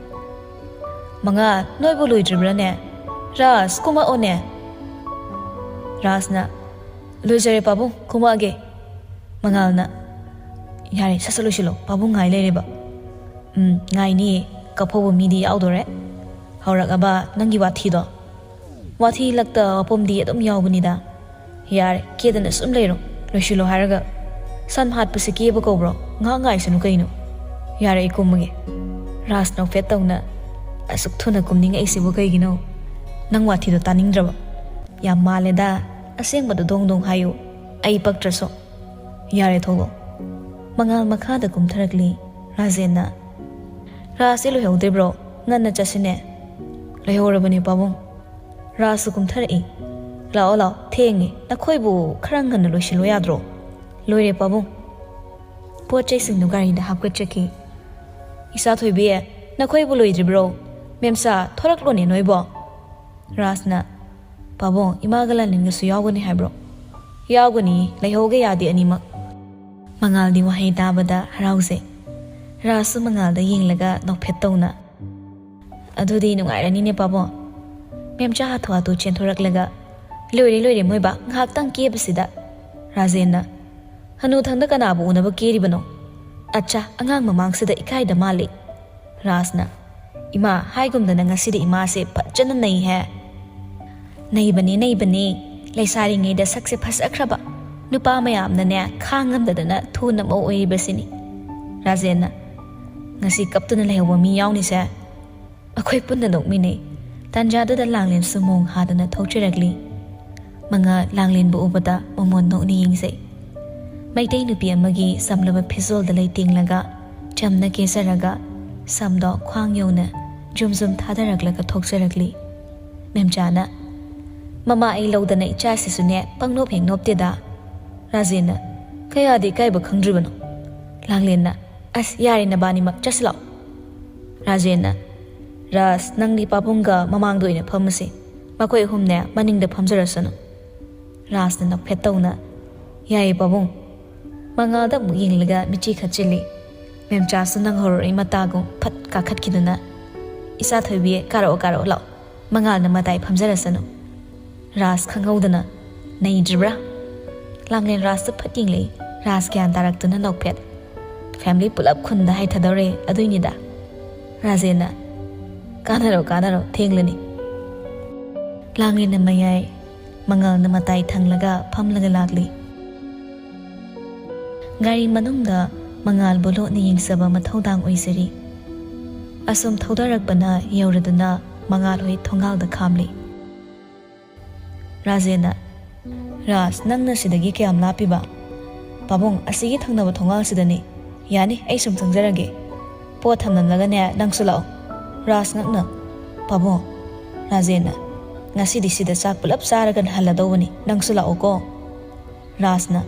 "ꯃꯉꯥꯜ, ꯅꯣꯏꯕꯨ ꯂꯣꯏꯗ꯭ꯔꯤꯕ꯭ꯔꯥꯅꯦ? ꯔꯥꯖ, ꯀꯨꯝꯃꯛꯑꯣꯅꯦ꯫" ꯔꯥꯖꯅ, "ꯂꯣꯏꯖꯔꯦ ꯄꯥꯕꯨꯡ, ꯀꯨꯝꯃꯛꯑꯒꯦ꯫" ꯃꯉꯥꯜꯅ, "ꯌꯥꯔꯦ, ꯁꯠ ꯁꯠ ꯂꯣꯏꯁꯤꯜꯂꯣ, ꯄꯥꯕꯨꯡ ꯉꯥꯏ ꯂꯩꯔꯦꯕ꯫" "ꯎꯝ, ꯉꯥꯏꯅꯤꯌꯦ, ꯀꯐꯧꯕ ꯃꯤꯗꯤ ꯌꯥꯎꯗꯣꯔꯦ꯫ ꯍꯧꯔꯛꯑꯕ ꯅꯪꯒꯤ ꯋꯥꯊꯤꯗꯣ?" "ꯋꯥꯊꯤ ꯂꯛꯇ ꯋꯥꯄꯨꯝꯗꯤ ꯑꯗꯨꯝ ꯌꯥꯎꯕꯅꯤꯗ꯫" "ꯌꯥꯔꯦ, ꯀꯦꯗꯅ ꯁꯨꯝ ꯂꯩꯔꯣ, ꯂꯣꯏꯁꯤꯜꯂꯣ ꯍꯥꯏꯔꯒ꯫ ꯁꯟ ꯍꯥꯠꯄꯁꯦ ꯀꯦꯕ ꯀꯧꯕ꯭ꯔꯣ? ꯉꯥꯏꯍꯥꯛ ꯉꯥꯏꯁꯅꯨ ꯀꯩꯅꯣ꯫" "ꯌꯥꯔꯦ, ꯑꯩ ꯀꯨꯝꯃꯒꯦ꯫" ꯔꯥꯖ ꯅꯣꯛꯐꯦꯠ ꯇꯧꯅ, "ꯑꯁꯨꯛ ꯊꯨꯅ ꯀꯨꯝꯅꯤꯡꯉꯛꯏꯁꯤꯕꯨ ꯀꯩꯒꯤꯅꯣ? ꯅꯪ ꯋꯥꯊꯤꯗꯣ ꯇꯥꯅꯤꯡꯗ꯭ꯔꯕ?" "ꯌꯥꯝ ꯃꯥꯜꯂꯦꯗ, ꯑꯁꯦꯡꯕꯗꯣ ꯗꯣꯡ ꯗꯣꯡ ꯍꯥꯏꯌꯨ, ꯑꯩ ꯄꯛꯇ꯭ꯔꯁꯨ꯫" "ꯌꯥꯔꯦ, ꯊꯣꯛꯂꯣ꯫" ꯃꯉꯥꯜ ꯃꯈꯥꯗ ꯀꯨꯝꯊꯔꯛꯂꯤ꯫ ꯔꯥꯖꯦꯟꯅ, "ꯔꯥꯖꯁꯦ ꯂꯣꯏꯍꯧꯗ꯭ꯔꯤꯕ꯭ꯔꯣ? ꯉꯟꯅ ꯆꯠꯁꯤꯅꯦ꯫" "ꯂꯩꯍꯧꯔꯕꯅꯦ ꯄꯥꯕꯨꯡ꯫" ꯔꯥꯖꯁꯨ ꯀꯨꯝꯊꯔꯛꯏ꯫ "ꯂꯥꯛꯑꯣ ꯂꯥꯛꯑꯣ, ꯊꯦꯡꯉꯦ, ꯅꯈꯣꯏꯕꯨ ꯈꯔ ꯉꯟꯅ ꯂꯣꯏꯁꯤꯜꯂꯣ ꯌꯥꯗ꯭ꯔꯣ?" "ꯂꯣꯏꯔꯦ ꯄꯥꯕꯨꯡ꯫" ꯄꯣꯠ ꯆꯩꯁꯤꯡꯗꯨ ꯒꯥꯔꯤꯗ ꯍꯥꯞꯀꯠꯆꯈꯤ꯫ "ꯏꯆꯥ ꯊꯣꯏꯕꯤ, ꯅꯈꯣꯏꯕꯨ ꯂꯣꯏꯗ꯭ꯔꯤꯕ꯭ꯔꯣ? ꯃꯦꯝꯆꯥ, ꯊꯣꯔꯛꯂꯣꯅꯦ ꯅꯣꯏꯕꯣ꯫" ꯔꯥꯖꯅ, "ꯄꯥꯕꯨꯡ, ꯏꯃꯥꯒ ꯂꯥꯟꯂꯦꯟꯒꯁꯨ ꯌꯥꯎꯒꯅꯤ ꯍꯥꯏꯕ꯭ꯔꯣ?" "ꯌꯥꯎꯒꯅꯤ, ꯂꯩꯍꯧꯒꯦ ꯌꯥꯗꯦ ꯑꯅꯤꯃꯛ꯫" ꯃꯉꯥꯜꯗꯤ ꯋꯥꯍꯩ ꯇꯥꯕꯗ ꯍꯔꯥꯎꯖꯩ꯫ ꯔꯥꯖꯁꯨ ꯃꯉꯥꯜꯗ ꯌꯦꯡꯂꯒ ꯅꯣꯛꯐꯦꯠ ꯇꯧꯅ, "ꯑꯗꯨꯗꯤ ꯅꯨꯡꯉꯥꯏꯔꯅꯤꯅꯦ ꯄꯥꯕꯨꯡ꯫" ꯃꯦꯝꯆꯥ ꯍꯥꯊꯨ ꯍꯥꯊꯨ ꯆꯦꯟꯊꯣꯔꯛꯂꯒ, "ꯂꯣꯏꯔꯦ ꯂꯣꯏꯔꯦ ꯃꯣꯏꯕꯥ, ꯉꯥꯏꯍꯥꯛꯇꯪ ꯀꯦꯕꯁꯤꯗ꯫" ꯔꯥꯖꯦꯟꯅ, "ꯍꯅꯨꯊꯪꯗ ꯀꯅꯥꯕꯨ ꯎꯅꯕ ꯀꯦꯔꯤꯕꯅꯣ? ꯑꯠꯆꯥ, ꯑꯉꯥꯡ ꯃꯃꯥꯡꯁꯤꯗ ꯏꯀꯥꯏꯗ ꯃꯥꯜꯂꯤ꯫" ꯔꯥꯖꯅ, "ꯏꯃꯥ, ꯍꯥꯏꯒꯨꯝꯗꯅ ꯉꯁꯤꯗꯤ ꯏꯃꯥꯁꯦ ꯐꯖꯅ ꯅꯩꯍꯦ꯫" "ꯅꯩꯕꯅꯦ, ꯅꯩꯕꯅꯦ꯫ ꯂꯩꯁꯥꯔꯤꯉꯩꯗ ꯁꯛꯁꯦ ꯐꯖꯈ꯭ꯔꯕ ꯅꯨꯄꯥ ꯃꯌꯥꯝꯅꯅꯦ ꯈꯥꯡꯉꯝꯗꯗꯅ ꯊꯨꯅ ꯃꯧ ꯑꯣꯏꯔꯤꯕꯁꯤꯅꯤ꯫" ꯔꯥꯖꯦꯟꯅ, "ꯉꯁꯤ ꯀꯞꯇꯨꯅ ꯂꯩꯍꯧꯕ ꯃꯤ ꯌꯥꯎꯅꯤꯁꯦ꯫" ꯑꯩꯈꯣꯏ ꯄꯨꯟꯅ ꯅꯣꯛꯃꯤꯟꯅꯩ꯫ ꯇꯥꯟꯖꯥꯗꯨꯗ ꯂꯥꯡꯂꯦꯟꯁꯨ ꯃꯣꯡ ꯍꯥꯗꯅ ꯊꯣꯛꯆꯔꯛꯂꯤ꯫ ꯃꯉꯥꯜ ꯂꯥꯡꯂꯦꯟꯕꯨ ꯎꯕꯗ ꯃꯃꯣꯟ ꯅꯣꯛꯅ ꯌꯦꯡꯖꯩ꯫ ꯃꯩꯇꯩ ꯅꯨꯄꯤ ꯑꯃꯒꯤ ꯆꯝꯂꯕ ꯐꯤꯖꯣꯜꯗ ꯂꯩꯇꯦꯡꯂꯒ, ꯆꯝꯅ ꯀꯦꯖꯔꯒ, ꯁꯝꯗꯣ ꯈ꯭ꯋꯥꯡ ꯌꯧꯅ ꯖꯨꯝ ꯖꯨꯝ ꯊꯥꯗꯔꯛꯂꯒ ꯊꯣꯛꯆꯔꯛꯂꯤ꯫ ꯃꯦꯝꯆꯥꯅ, "ꯃꯃꯥ ꯑꯩ ꯂꯧꯗꯅ ꯏꯆꯥꯁꯤꯁꯨꯅꯦ ꯄꯪꯅꯣꯞ ꯍꯦꯛ ꯅꯣꯞꯇꯦꯗ꯫" ꯔꯥꯖꯦꯟꯅ, "ꯀꯌꯥꯗꯤ ꯏꯀꯥꯏꯕ ꯈꯪꯗ꯭ꯔꯤꯕꯅꯣ?" ꯂꯥꯡꯂꯦꯟꯅ, "ꯑꯁ, ꯌꯥꯔꯦ ꯅꯕꯥꯅꯤꯃꯛ, ꯆꯠꯁꯤ ꯂꯥꯛꯑꯣ꯫" ꯔꯥꯖꯦꯟꯅ, "ꯔꯥꯖ, ꯅꯪꯗꯤ ꯄꯥꯕꯨꯡꯒ ꯃꯃꯥꯡꯗ ꯑꯣꯏꯅ ꯐꯝꯃꯁꯤ꯫ ꯃꯈꯣꯏ ꯑꯍꯨꯝꯅꯦ ꯃꯅꯤꯡꯗ ꯐꯝꯖꯔꯁꯅꯨ꯫" ꯔꯥꯖꯅ ꯅꯣꯛꯐꯦꯠ ꯇꯧꯅ, "ꯌꯥꯏꯌꯦ ꯄꯥꯕꯨꯡ꯫" ꯃꯉꯥꯜꯗ ꯑꯃꯨꯛ ꯌꯦꯡꯂꯒ ꯃꯤꯠꯆꯤ ꯈꯠꯆꯤꯜꯂꯤ꯫ ꯃꯦꯝꯆꯥꯁꯨ ꯅꯪꯍꯧꯔꯣꯏ ꯃꯇꯥꯒꯨꯝ ꯐꯠ ꯀꯥꯈꯠꯈꯤꯗꯨꯅ, "ꯏꯆꯥ ꯊꯣꯏꯕꯤ, ꯀꯥꯔꯛꯑꯣ, ꯀꯥꯔꯛꯑꯣ ꯂꯥꯛꯑꯣ꯫ ꯃꯉꯥꯜꯅ ꯃꯇꯥꯏ ꯐꯝꯖꯔꯁꯅꯨ꯫" ꯔꯥꯖ ꯈꯪꯍꯧꯗꯅ, "ꯅꯩꯗ꯭ꯔꯤꯕ꯭ꯔꯥ?" ꯂꯥꯡꯂꯦꯟ ꯔꯥꯖꯇ ꯐꯠ ꯌꯦꯡꯂꯛꯏ꯫ ꯔꯥꯖ ꯒ꯭ꯌꯥꯟ ꯇꯥꯔꯛꯇꯨꯅ ꯅꯣꯛꯐꯦꯠ꯫ "ꯐꯦꯃꯤꯂꯤ ꯄꯨꯂꯞ ꯈꯨꯟꯗ ꯍꯥꯏꯊꯗꯧꯔꯦ ꯑꯗꯨꯏꯅꯤꯗ꯫" ꯔꯥꯖꯦꯟꯅ, "ꯀꯥꯟꯅꯔꯣ, ꯀꯥꯟꯅꯔꯣ, ꯊꯦꯡꯂꯅꯤ꯫" ꯂꯥꯡꯂꯦꯟꯅ ꯃꯌꯥꯏ, ꯃꯉꯥꯜꯅ ꯃꯇꯥꯏ ꯊꯪꯂꯒ ꯐꯝꯂꯒ ꯂꯥꯛꯂꯤ꯫ ꯒꯥꯔꯤ ꯃꯅꯨꯡꯗ ꯃꯉꯥꯜꯕꯨ ꯂꯣꯠꯅ ꯌꯦꯡꯖꯕ ꯃꯊꯧꯗꯥꯡ ꯑꯣꯏꯖꯔꯤ꯫ ꯑꯁꯨꯝ ꯊꯧꯗꯔꯛꯄꯅ ꯌꯧꯔꯗꯨꯅ ꯃꯉꯥꯜ ꯍꯣꯏ ꯊꯣꯡꯒꯥꯜꯗ ꯈꯥꯝꯂꯤ꯫ ꯔꯥꯖꯦꯟꯅ, "ꯔꯥꯖ, ꯅꯪꯅ ꯁꯤꯗꯒꯤ ꯀꯌꯥꯝ ꯂꯥꯞꯄꯤꯕ?" "ꯄꯥꯕꯨꯡ, ꯑꯁꯤꯒꯤ ꯊꯪꯅꯕ ꯊꯣꯡꯒꯥꯜꯁꯤꯗꯅꯤ꯫" "ꯌꯥꯅꯤ, ꯑꯩ ꯁꯨꯝ ꯆꯪꯖꯔꯒꯦ꯫ ꯄꯣꯠ ꯊꯝꯂꯝꯂꯒꯅꯦ ꯅꯪꯁꯨ ꯂꯥꯛꯑꯣ꯫" ꯔꯥꯖ ꯉꯛꯅ, "ꯄꯥꯕꯨꯡ, ꯔꯥꯖꯦꯟꯅ, "ꯉꯁꯤꯗꯤ ꯁꯤꯗ ꯆꯥꯛ ꯄꯨꯂꯞ ꯆꯥꯔꯒ ꯍꯜꯂꯗꯧꯕꯅꯤ, ꯅꯪꯁꯨ ꯂꯥꯛꯑꯣꯀꯣ"꯫ ꯔꯥꯖꯅ,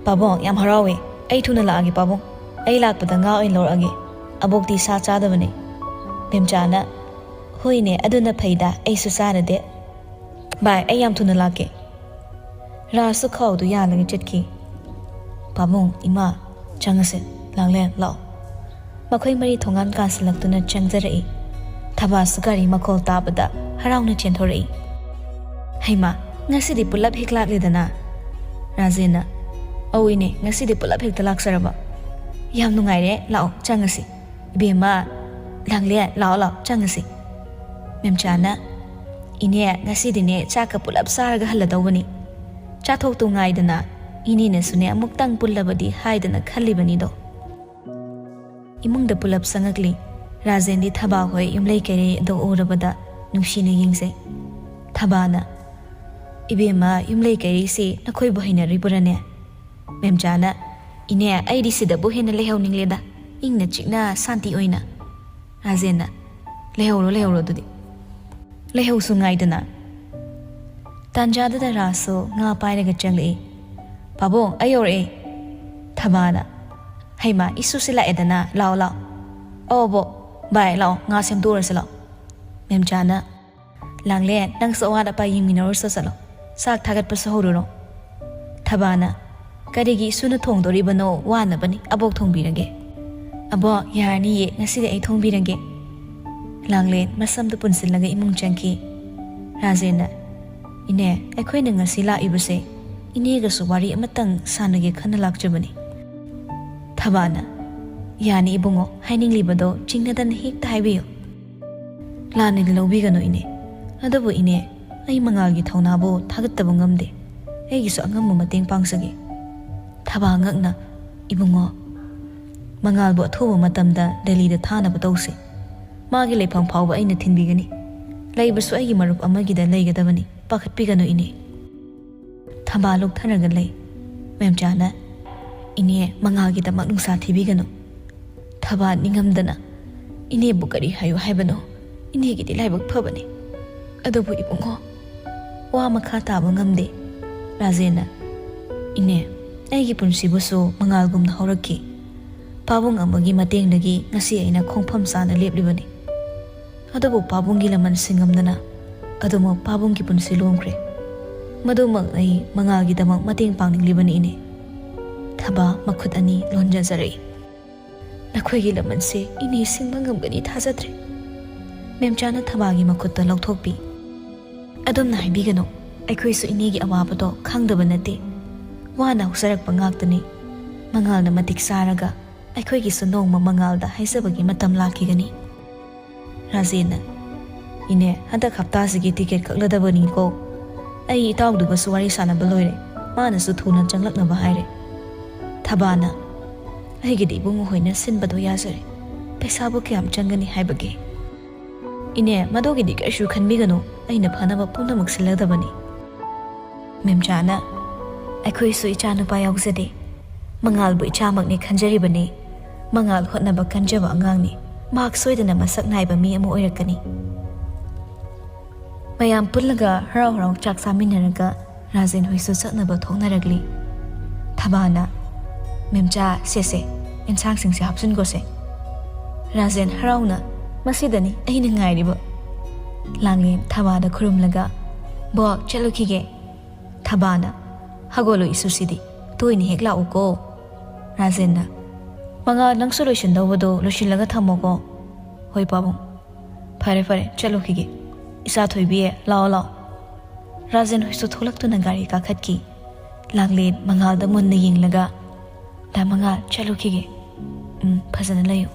"ꯄꯥꯕꯨꯡ, ꯌꯥꯝ ꯍꯔꯥꯎꯋꯦ, ꯑꯩ ꯊꯨꯅ ꯂꯥꯛꯑꯒꯦ ꯄꯥꯕꯨꯡ, ꯑꯩ ꯂꯥꯛꯄꯗ ꯉꯥ ꯑꯣꯏꯅ ꯂꯧꯔꯛꯑꯒꯦ, ꯑꯕꯣꯛꯇꯤ ꯁꯥ ꯆꯥꯗꯕꯅꯦ"꯫ ꯃꯦꯝꯆꯥꯅ, "ꯍꯣꯏꯅꯦ, ꯑꯗꯨꯅ ꯐꯩꯗ, ꯑꯩꯁꯨ ꯆꯥꯔꯗꯦ꯫ ꯕꯥꯏ, ꯑꯩ ꯌꯥꯝ ꯊꯨꯅ ꯂꯥꯛꯀꯦ"꯫ ꯔꯥꯖꯁꯨ ꯈꯥꯎꯗꯨ ꯌꯥꯜꯂꯒ ꯆꯠꯈꯤ꯫ "ꯄꯥꯕꯨꯡ, ꯏꯃꯥ, ꯆꯪꯉꯁꯦ꯫ ꯂꯥꯡꯂꯦꯟ, ꯂꯥꯛꯑꯣ"꯫ ꯃꯈꯣꯏ ꯃꯔꯤ ꯊꯣꯡꯒꯥꯟ ꯀꯥꯁꯤꯜꯂꯛꯇꯨꯅ ꯆꯪꯖꯔꯛꯏ꯫ ꯊꯕꯥꯁꯨ ꯒꯥꯔꯤ ꯃꯈꯣꯜ ꯇꯥꯕꯗ ꯍꯔꯥꯎꯅ ꯆꯦꯟꯊꯣꯔꯛꯏ꯫ "ꯍꯩꯃꯥ, ꯉꯁꯤꯗꯤ ꯄꯨꯂꯞ ꯍꯦꯛ ꯂꯥꯛꯂꯦꯗꯅ"꯫ ꯔꯥꯖꯦꯟꯅ, "ꯑꯧ ꯏꯅꯦ, ꯉꯁꯤꯗꯤ ꯄꯨꯂꯞ ꯍꯦꯛꯇ ꯂꯥꯛꯆꯔꯕ꯫ ꯌꯥꯝ ꯅꯨꯡꯉꯥꯏꯔꯦ, ꯂꯥꯛꯑꯣ ꯆꯪꯉꯁꯤ꯫ ꯏꯕꯦꯝꯃ, ꯂꯥꯡꯂꯦꯟ, ꯂꯥꯛꯑꯣ ꯂꯥꯛꯑꯣ ꯆꯪꯉꯁꯤ"꯫ ꯃꯦꯝꯆꯥꯅ, "ꯏꯅꯦ, ꯉꯁꯤꯗꯤꯅꯦ ꯆꯥꯛꯀ ꯄꯨꯂꯞ ꯆꯥꯔꯒ ꯍꯜꯂꯗꯧꯕꯅꯤ꯫ ꯆꯥꯊꯣꯛꯇꯨ ꯉꯥꯏꯗꯅ ꯏꯅꯦꯅꯁꯨꯅꯦ ꯑꯃꯨꯛꯇꯪ ꯄꯨꯜꯂꯕꯗꯤ ꯍꯥꯏꯗꯅ ꯈꯜꯂꯤꯕꯅꯤꯗꯣ"꯫ ꯏꯃꯨꯡꯗ ꯄꯨꯂꯞ ꯆꯪꯉꯛꯂꯤ꯫ ꯔꯥꯖꯦꯟꯗꯤ ꯊꯕꯥ ꯍꯣꯏ ꯌꯨꯝꯂꯩ ꯀꯩꯔꯩ ꯑꯗꯨ ꯎꯔꯕꯗ ꯅꯨꯡꯁꯤꯅ ꯌꯦꯡꯖꯩ꯫ ꯊꯕꯥꯅ, "ꯏꯕꯦꯝꯃ, ꯌꯨꯝꯂꯩ ꯀꯩꯔꯩꯁꯤ ꯅꯈꯣꯏꯕꯨ ꯍꯩꯅꯔꯤꯕꯔꯅꯦ?" ꯃꯦꯝꯆꯥꯅ, "ꯏꯅꯦ, ꯑꯩꯗꯤ ꯁꯤꯗꯕꯨ ꯍꯦꯟꯅ ꯂꯩꯍꯧꯅꯤꯡꯂꯦꯗ, ꯏꯪꯅ ꯆꯤꯛꯅ ꯁꯥꯟꯇꯤ ꯑꯣꯏꯅ"꯫ ꯔꯥꯖꯦꯟꯅ, "ꯂꯩꯍꯧꯔꯣ, ꯂꯩꯍꯧꯔꯣ ꯑꯗꯨꯗꯤ꯫ ꯂꯩꯍꯧꯁꯨ ꯉꯥꯏꯗꯅ"꯫ ꯇꯥꯟꯖꯥꯗꯨꯗ ꯔꯥꯖꯁꯨ ꯉꯥ ꯄꯥꯏꯔꯒ ꯆꯪꯂꯛꯏ꯫ "ꯄꯥꯕꯨꯡ, ꯑꯩ ꯌꯧꯔꯛꯑꯦ"꯫ ꯊꯕꯥꯅ, "ꯍꯩꯃꯥ, ꯏꯁꯨꯁꯤ ꯂꯥꯛꯑꯦꯗꯅ, ꯂꯥꯛꯑꯣ, ꯂꯥꯛꯑꯣ"꯫ "ꯑꯣ ꯕꯣ, ꯕꯥꯏ, ꯂꯥꯛꯑꯣ, ꯉꯥ ꯁꯦꯝꯗꯣꯛꯎꯔꯁꯤ ꯂꯥꯛꯑꯣ"꯫ ꯃꯦꯝꯆꯥꯅ, "ꯂꯥꯡꯂꯦꯟ, ꯅꯪꯁꯨ ꯑꯋꯥꯠ ꯑꯄꯥ ꯌꯦꯡꯃꯤꯟꯅꯔꯨꯔꯁꯨ ꯆꯠꯂꯣ, ꯆꯥꯛ ꯊꯥꯒꯠꯄꯁꯨ ꯍꯧꯔꯨꯔꯣ"꯫ ꯊꯕꯥꯅ, "ꯀꯔꯤꯒꯤ ꯏꯁꯨꯅ ꯊꯣꯡꯗꯣꯔꯤꯕꯅꯣ? ꯋꯥꯅꯕꯅꯤ, ꯑꯕꯣꯛ ꯊꯣꯡꯕꯤꯔꯒꯦ"꯫ "ꯑꯕꯣꯛ, ꯌꯥꯔꯅꯤꯌꯦ, ꯉꯁꯤꯗꯤ ꯑꯩ ꯊꯣꯡꯕꯤꯔꯒꯦ"꯫ ꯂꯥꯡꯂꯦꯟ ꯃꯁꯝꯗꯨ ꯄꯨꯟꯁꯤꯜꯂꯒ ꯏꯃꯨꯡ ꯆꯪꯈꯤ꯫ ꯔꯥꯖꯦꯟꯅ, "ꯏꯅꯦ, ꯑꯩꯈꯣꯏꯅ ꯉꯁꯤ ꯂꯥꯛꯏꯕꯁꯦ ꯏꯅꯦꯒꯁꯨ ꯋꯥꯔꯤ ꯑꯃꯇꯪ ꯁꯥꯟꯅꯒꯦ ꯈꯟꯅ ꯂꯥꯛꯆꯕꯅꯤ"꯫ ꯊꯕꯥꯅ, "ꯌꯥꯅꯤ ꯏꯕꯨꯡꯉꯣ, ꯍꯥꯏꯅꯤꯡꯂꯤꯕꯗꯣ ꯆꯤꯡꯅꯗꯅ ꯍꯦꯛꯇ ꯍꯥꯏꯕꯤꯌꯨ"꯫ "ꯂꯥꯟꯅꯗꯤ ꯂꯧꯕꯤꯒꯅꯨ ꯏꯅꯦ, ꯑꯗꯨꯕꯨ ꯏꯅꯦ, ꯑꯩ ꯃꯉꯥꯜꯒꯤ ꯊꯧꯅꯥꯕꯨ ꯊꯥꯒꯠꯇꯕ ꯉꯝꯗꯦ꯫ ꯑꯩꯒꯤꯁꯨ ꯑꯉꯝꯕ ꯃꯇꯦꯡ ꯄꯥꯡꯖꯒꯦ"꯫ ꯊꯕꯥ ꯉꯛꯅ, "ꯏꯕꯨꯡꯉꯣ, ꯃꯉꯥꯜꯕꯨ ꯑꯊꯨꯕ ꯃꯇꯝꯗ ꯗꯦꯜꯂꯤꯗ ꯊꯥꯅꯕ ꯇꯧꯁꯤ꯫ ꯃꯥꯒꯤ ꯂꯩꯐꯝ ꯐꯥꯎꯕ ꯑꯩꯅ ꯊꯤꯟꯕꯤꯒꯅꯤ꯫ ꯂꯩꯕꯁꯨ ꯑꯩꯒꯤ ꯃꯔꯨꯞ ꯑꯃꯒꯤꯗ ꯂꯩꯒꯗꯕꯅꯤ, ꯄꯥꯈꯠꯄꯤꯒꯅꯨ ꯏꯅꯦ"꯫ ꯊꯕꯥ ꯂꯨꯞꯊꯔꯒ ꯂꯩ꯫ ꯃꯦꯝꯆꯥꯅ, "ꯏꯅꯦ, ꯃꯉꯥꯜꯒꯤꯗꯃꯛ ꯅꯨꯡꯁꯥ ꯊꯤꯕꯤꯒꯅꯨ"꯫ ꯊꯕꯥ ꯅꯤꯡꯉꯝꯗꯅ, "ꯏꯅꯦꯕꯨ ꯀꯔꯤ ꯍꯥꯏꯌꯨ ꯍꯥꯏꯕꯅꯣ? ꯏꯅꯦꯒꯤꯗꯤ ꯂꯥꯏꯕꯛ ꯐꯕꯅꯤ"꯫ "ꯑꯗꯨꯕꯨ ꯏꯕꯨꯡꯉꯣ, ꯋꯥ ꯃꯈꯥ ꯇꯥꯕ ꯉꯝꯗꯦ꯫" ꯔꯥꯖꯦꯟꯅ, "ꯏꯅꯦ, ꯑꯩꯒꯤ ꯄꯨꯟꯁꯤꯕꯨꯁꯨ ꯃꯉꯥꯜꯒꯨꯝꯅ ꯍꯧꯔꯛꯈꯤ꯫ ꯄꯥꯕꯨꯡ ꯑꯃꯒꯤ ꯃꯇꯦꯡꯗꯒꯤ ꯉꯁꯤ ꯑꯩꯅ ꯈꯣꯡꯐꯝ ꯆꯥꯅ ꯂꯦꯞꯂꯤꯕꯅꯤ꯫ ꯑꯗꯨꯕꯨ ꯄꯥꯕꯨꯡꯒꯤ ꯂꯃꯟ ꯁꯤꯡꯉꯝꯗꯅ ꯑꯗꯨꯃꯛ ꯄꯥꯕꯨꯡꯒꯤ ꯄꯨꯟꯁꯤ ꯂꯣꯝꯈ꯭ꯔꯦ꯫ ꯃꯗꯨꯃꯛ ꯑꯩ ꯃꯉꯥꯜꯒꯤꯗꯃꯛ ꯃꯇꯦꯡ ꯄꯥꯡꯅꯤꯡꯂꯤꯕꯅꯤ ꯏꯅꯦ꯫" ꯊꯕꯥ ꯃꯈꯨꯠ ꯑꯅꯤ ꯂꯣꯟꯖꯖꯔꯛꯏ꯫ "ꯅꯈꯣꯏꯒꯤ ꯂꯃꯟꯁꯦ ꯏꯅꯦ ꯁꯤꯡꯕ ꯉꯝꯒꯅꯤ ꯊꯥꯖꯗ꯭ꯔꯦ꯫" ꯃꯦꯝꯆꯥꯅ ꯊꯕꯥꯒꯤ ꯃꯈꯨꯠꯇ ꯂꯧꯊꯣꯛꯄꯤ꯫ "ꯑꯗꯨꯝꯅ ꯍꯥꯏꯕꯤꯒꯅꯨ, ꯑꯩꯈꯣꯏꯁꯨ ꯏꯅꯦꯒꯤ ꯑꯋꯥꯕꯗꯣ ꯈꯪꯗꯕ ꯅꯠꯇꯦ꯫ ꯋꯥꯅ ꯍꯧꯖꯔꯛꯄ ꯉꯥꯛꯇꯅꯤ꯫ ꯃꯉꯥꯜꯅ ꯃꯇꯤꯛ ꯆꯥꯔꯒ ꯑꯩꯈꯣꯏꯒꯤꯁꯨ ꯅꯣꯡꯃ ꯃꯉꯥꯜꯗ ꯍꯥꯏꯖꯕꯒꯤ ꯃꯇꯝ ꯂꯥꯛꯈꯤꯒꯅꯤ꯫" ꯔꯥꯖꯦꯟꯅ, "ꯏꯅꯦ, ꯍꯟꯗꯛ ꯍꯞꯇꯥꯁꯤꯒꯤ ꯇꯤꯀꯦꯠ ꯀꯛꯂꯗꯕꯅꯤꯀꯣ꯫ ꯑꯩ ꯏꯇꯥꯎꯗꯨꯒꯁꯨ ꯋꯥꯔꯤ ꯁꯥꯟꯅꯕ ꯂꯣꯏꯔꯦ꯫ ꯃꯥꯅꯁꯨ ꯊꯨꯅ ꯆꯪꯂꯛꯅꯕ ꯍꯥꯏꯔꯦ꯫" ꯊꯕꯥꯅ, "ꯑꯩꯒꯤꯗꯤ ꯏꯕꯨꯡꯉꯣ ꯍꯣꯏꯅ ꯁꯤꯟꯕꯗꯣ ꯌꯥꯖꯔꯦ꯫ ꯄꯩꯁꯥꯕꯨ ꯀꯌꯥꯝ ꯆꯪꯒꯅꯤ ꯍꯥꯏꯕꯒꯦ?" "ꯏꯅꯦ, ꯃꯗꯨꯒꯤꯗꯤ ꯀꯩꯁꯨ ꯈꯟꯕꯤꯒꯅꯨ꯫ ꯑꯩꯅ ꯐꯅꯕ ꯄꯨꯝꯅꯃꯛ ꯁꯤꯜꯂꯗꯕꯅꯤ꯫" ꯃꯦꯝꯆꯥꯅ, "ꯑꯩꯈꯣꯏꯁꯨ ꯏꯆꯥꯅꯨꯄꯥ ꯌꯥꯎꯖꯗꯦ꯫ ꯃꯉꯥꯜꯕꯨ ꯏꯆꯥꯃꯛꯅꯤ ꯈꯟꯖꯔꯤꯕꯅꯤ꯫ ꯃꯉꯥꯜ ꯍꯣꯠꯅꯕ ꯀꯟꯖꯕ ꯑꯉꯥꯡꯅꯤ꯫ ꯃꯍꯥꯛ ꯁꯣꯏꯗꯅ ꯃꯁꯛ ꯅꯥꯏꯕ ꯃꯤ ꯑꯃ ꯑꯣꯏꯔꯛꯀꯅꯤ꯫" ꯃꯌꯥꯝ ꯄꯨꯜꯂꯒ ꯍꯔꯥꯎ ꯍꯔꯥꯎ ꯆꯥꯛ ꯆꯥꯃꯤꯟꯅꯔꯒ ꯔꯥꯖꯦꯟ ꯍꯣꯏꯁꯨ ꯆꯠꯅꯕ ꯊꯣꯛꯅꯔꯛꯂꯤ꯫ ꯊꯕꯥꯅ, "ꯃꯦꯝꯆꯥ, ꯁꯦꯁꯦ, ꯏꯟꯁꯥꯡꯁꯤꯡꯁꯦ ꯍꯥꯞꯆꯤꯟꯈꯣꯁꯦ꯫" ꯔꯥꯖꯦꯟ ꯍꯔꯥꯎꯅ, "ꯃꯁꯤꯗꯅꯤ ꯑꯩꯅ ꯉꯥꯏꯔꯤꯕ꯫" ꯂꯥꯡꯂꯦꯟ ꯊꯕꯥꯗ ꯈꯨꯔꯨꯝꯂꯒ, "ꯕꯣꯛ, ꯆꯠꯂꯨꯈꯤꯒꯦ꯫" ꯊꯕꯥꯅ, "ꯍꯧꯒꯠꯂꯣ ꯏꯁꯨꯁꯤꯗꯤ, ꯇꯣꯏꯅ ꯍꯦꯛ ꯂꯥꯛꯎꯀꯣ꯫" ꯔꯥꯖꯦꯟꯅ, "ꯃꯉꯥ, ꯅꯪꯁꯨ ꯂꯣꯏꯁꯤꯟꯗꯧꯕꯗꯣ ꯂꯣꯏꯁꯤꯜꯂꯒ ꯊꯝꯃꯣꯀꯣ꯫" "ꯍꯣꯏ ꯄꯥꯕꯨꯡ꯫" "ꯐꯔꯦ ꯐꯔꯦ, ꯆꯠꯂꯨꯈꯤꯒꯦ꯫ ꯏꯆꯥ ꯊꯣꯏꯕꯤ, ꯂꯥꯛꯑꯣ ꯂꯥꯛꯑꯣ꯫" ꯔꯥꯖꯦꯟ ꯍꯣꯏꯁꯨ ꯊꯣꯛꯂꯛꯇꯨꯅ ꯒꯥꯔꯤ ꯀꯥꯈꯠꯈꯤ꯫ ꯂꯥꯡꯂꯦꯟ ꯃꯉꯥꯜꯗ ꯃꯨꯟꯅ ꯌꯦꯡꯂꯒ, "ꯗꯥ ꯃꯉꯥꯜ, ꯆꯠꯂꯨꯈꯤꯒꯦ꯫ ꯎꯝ, ꯐꯖꯅ ꯂꯩꯌꯨ꯫"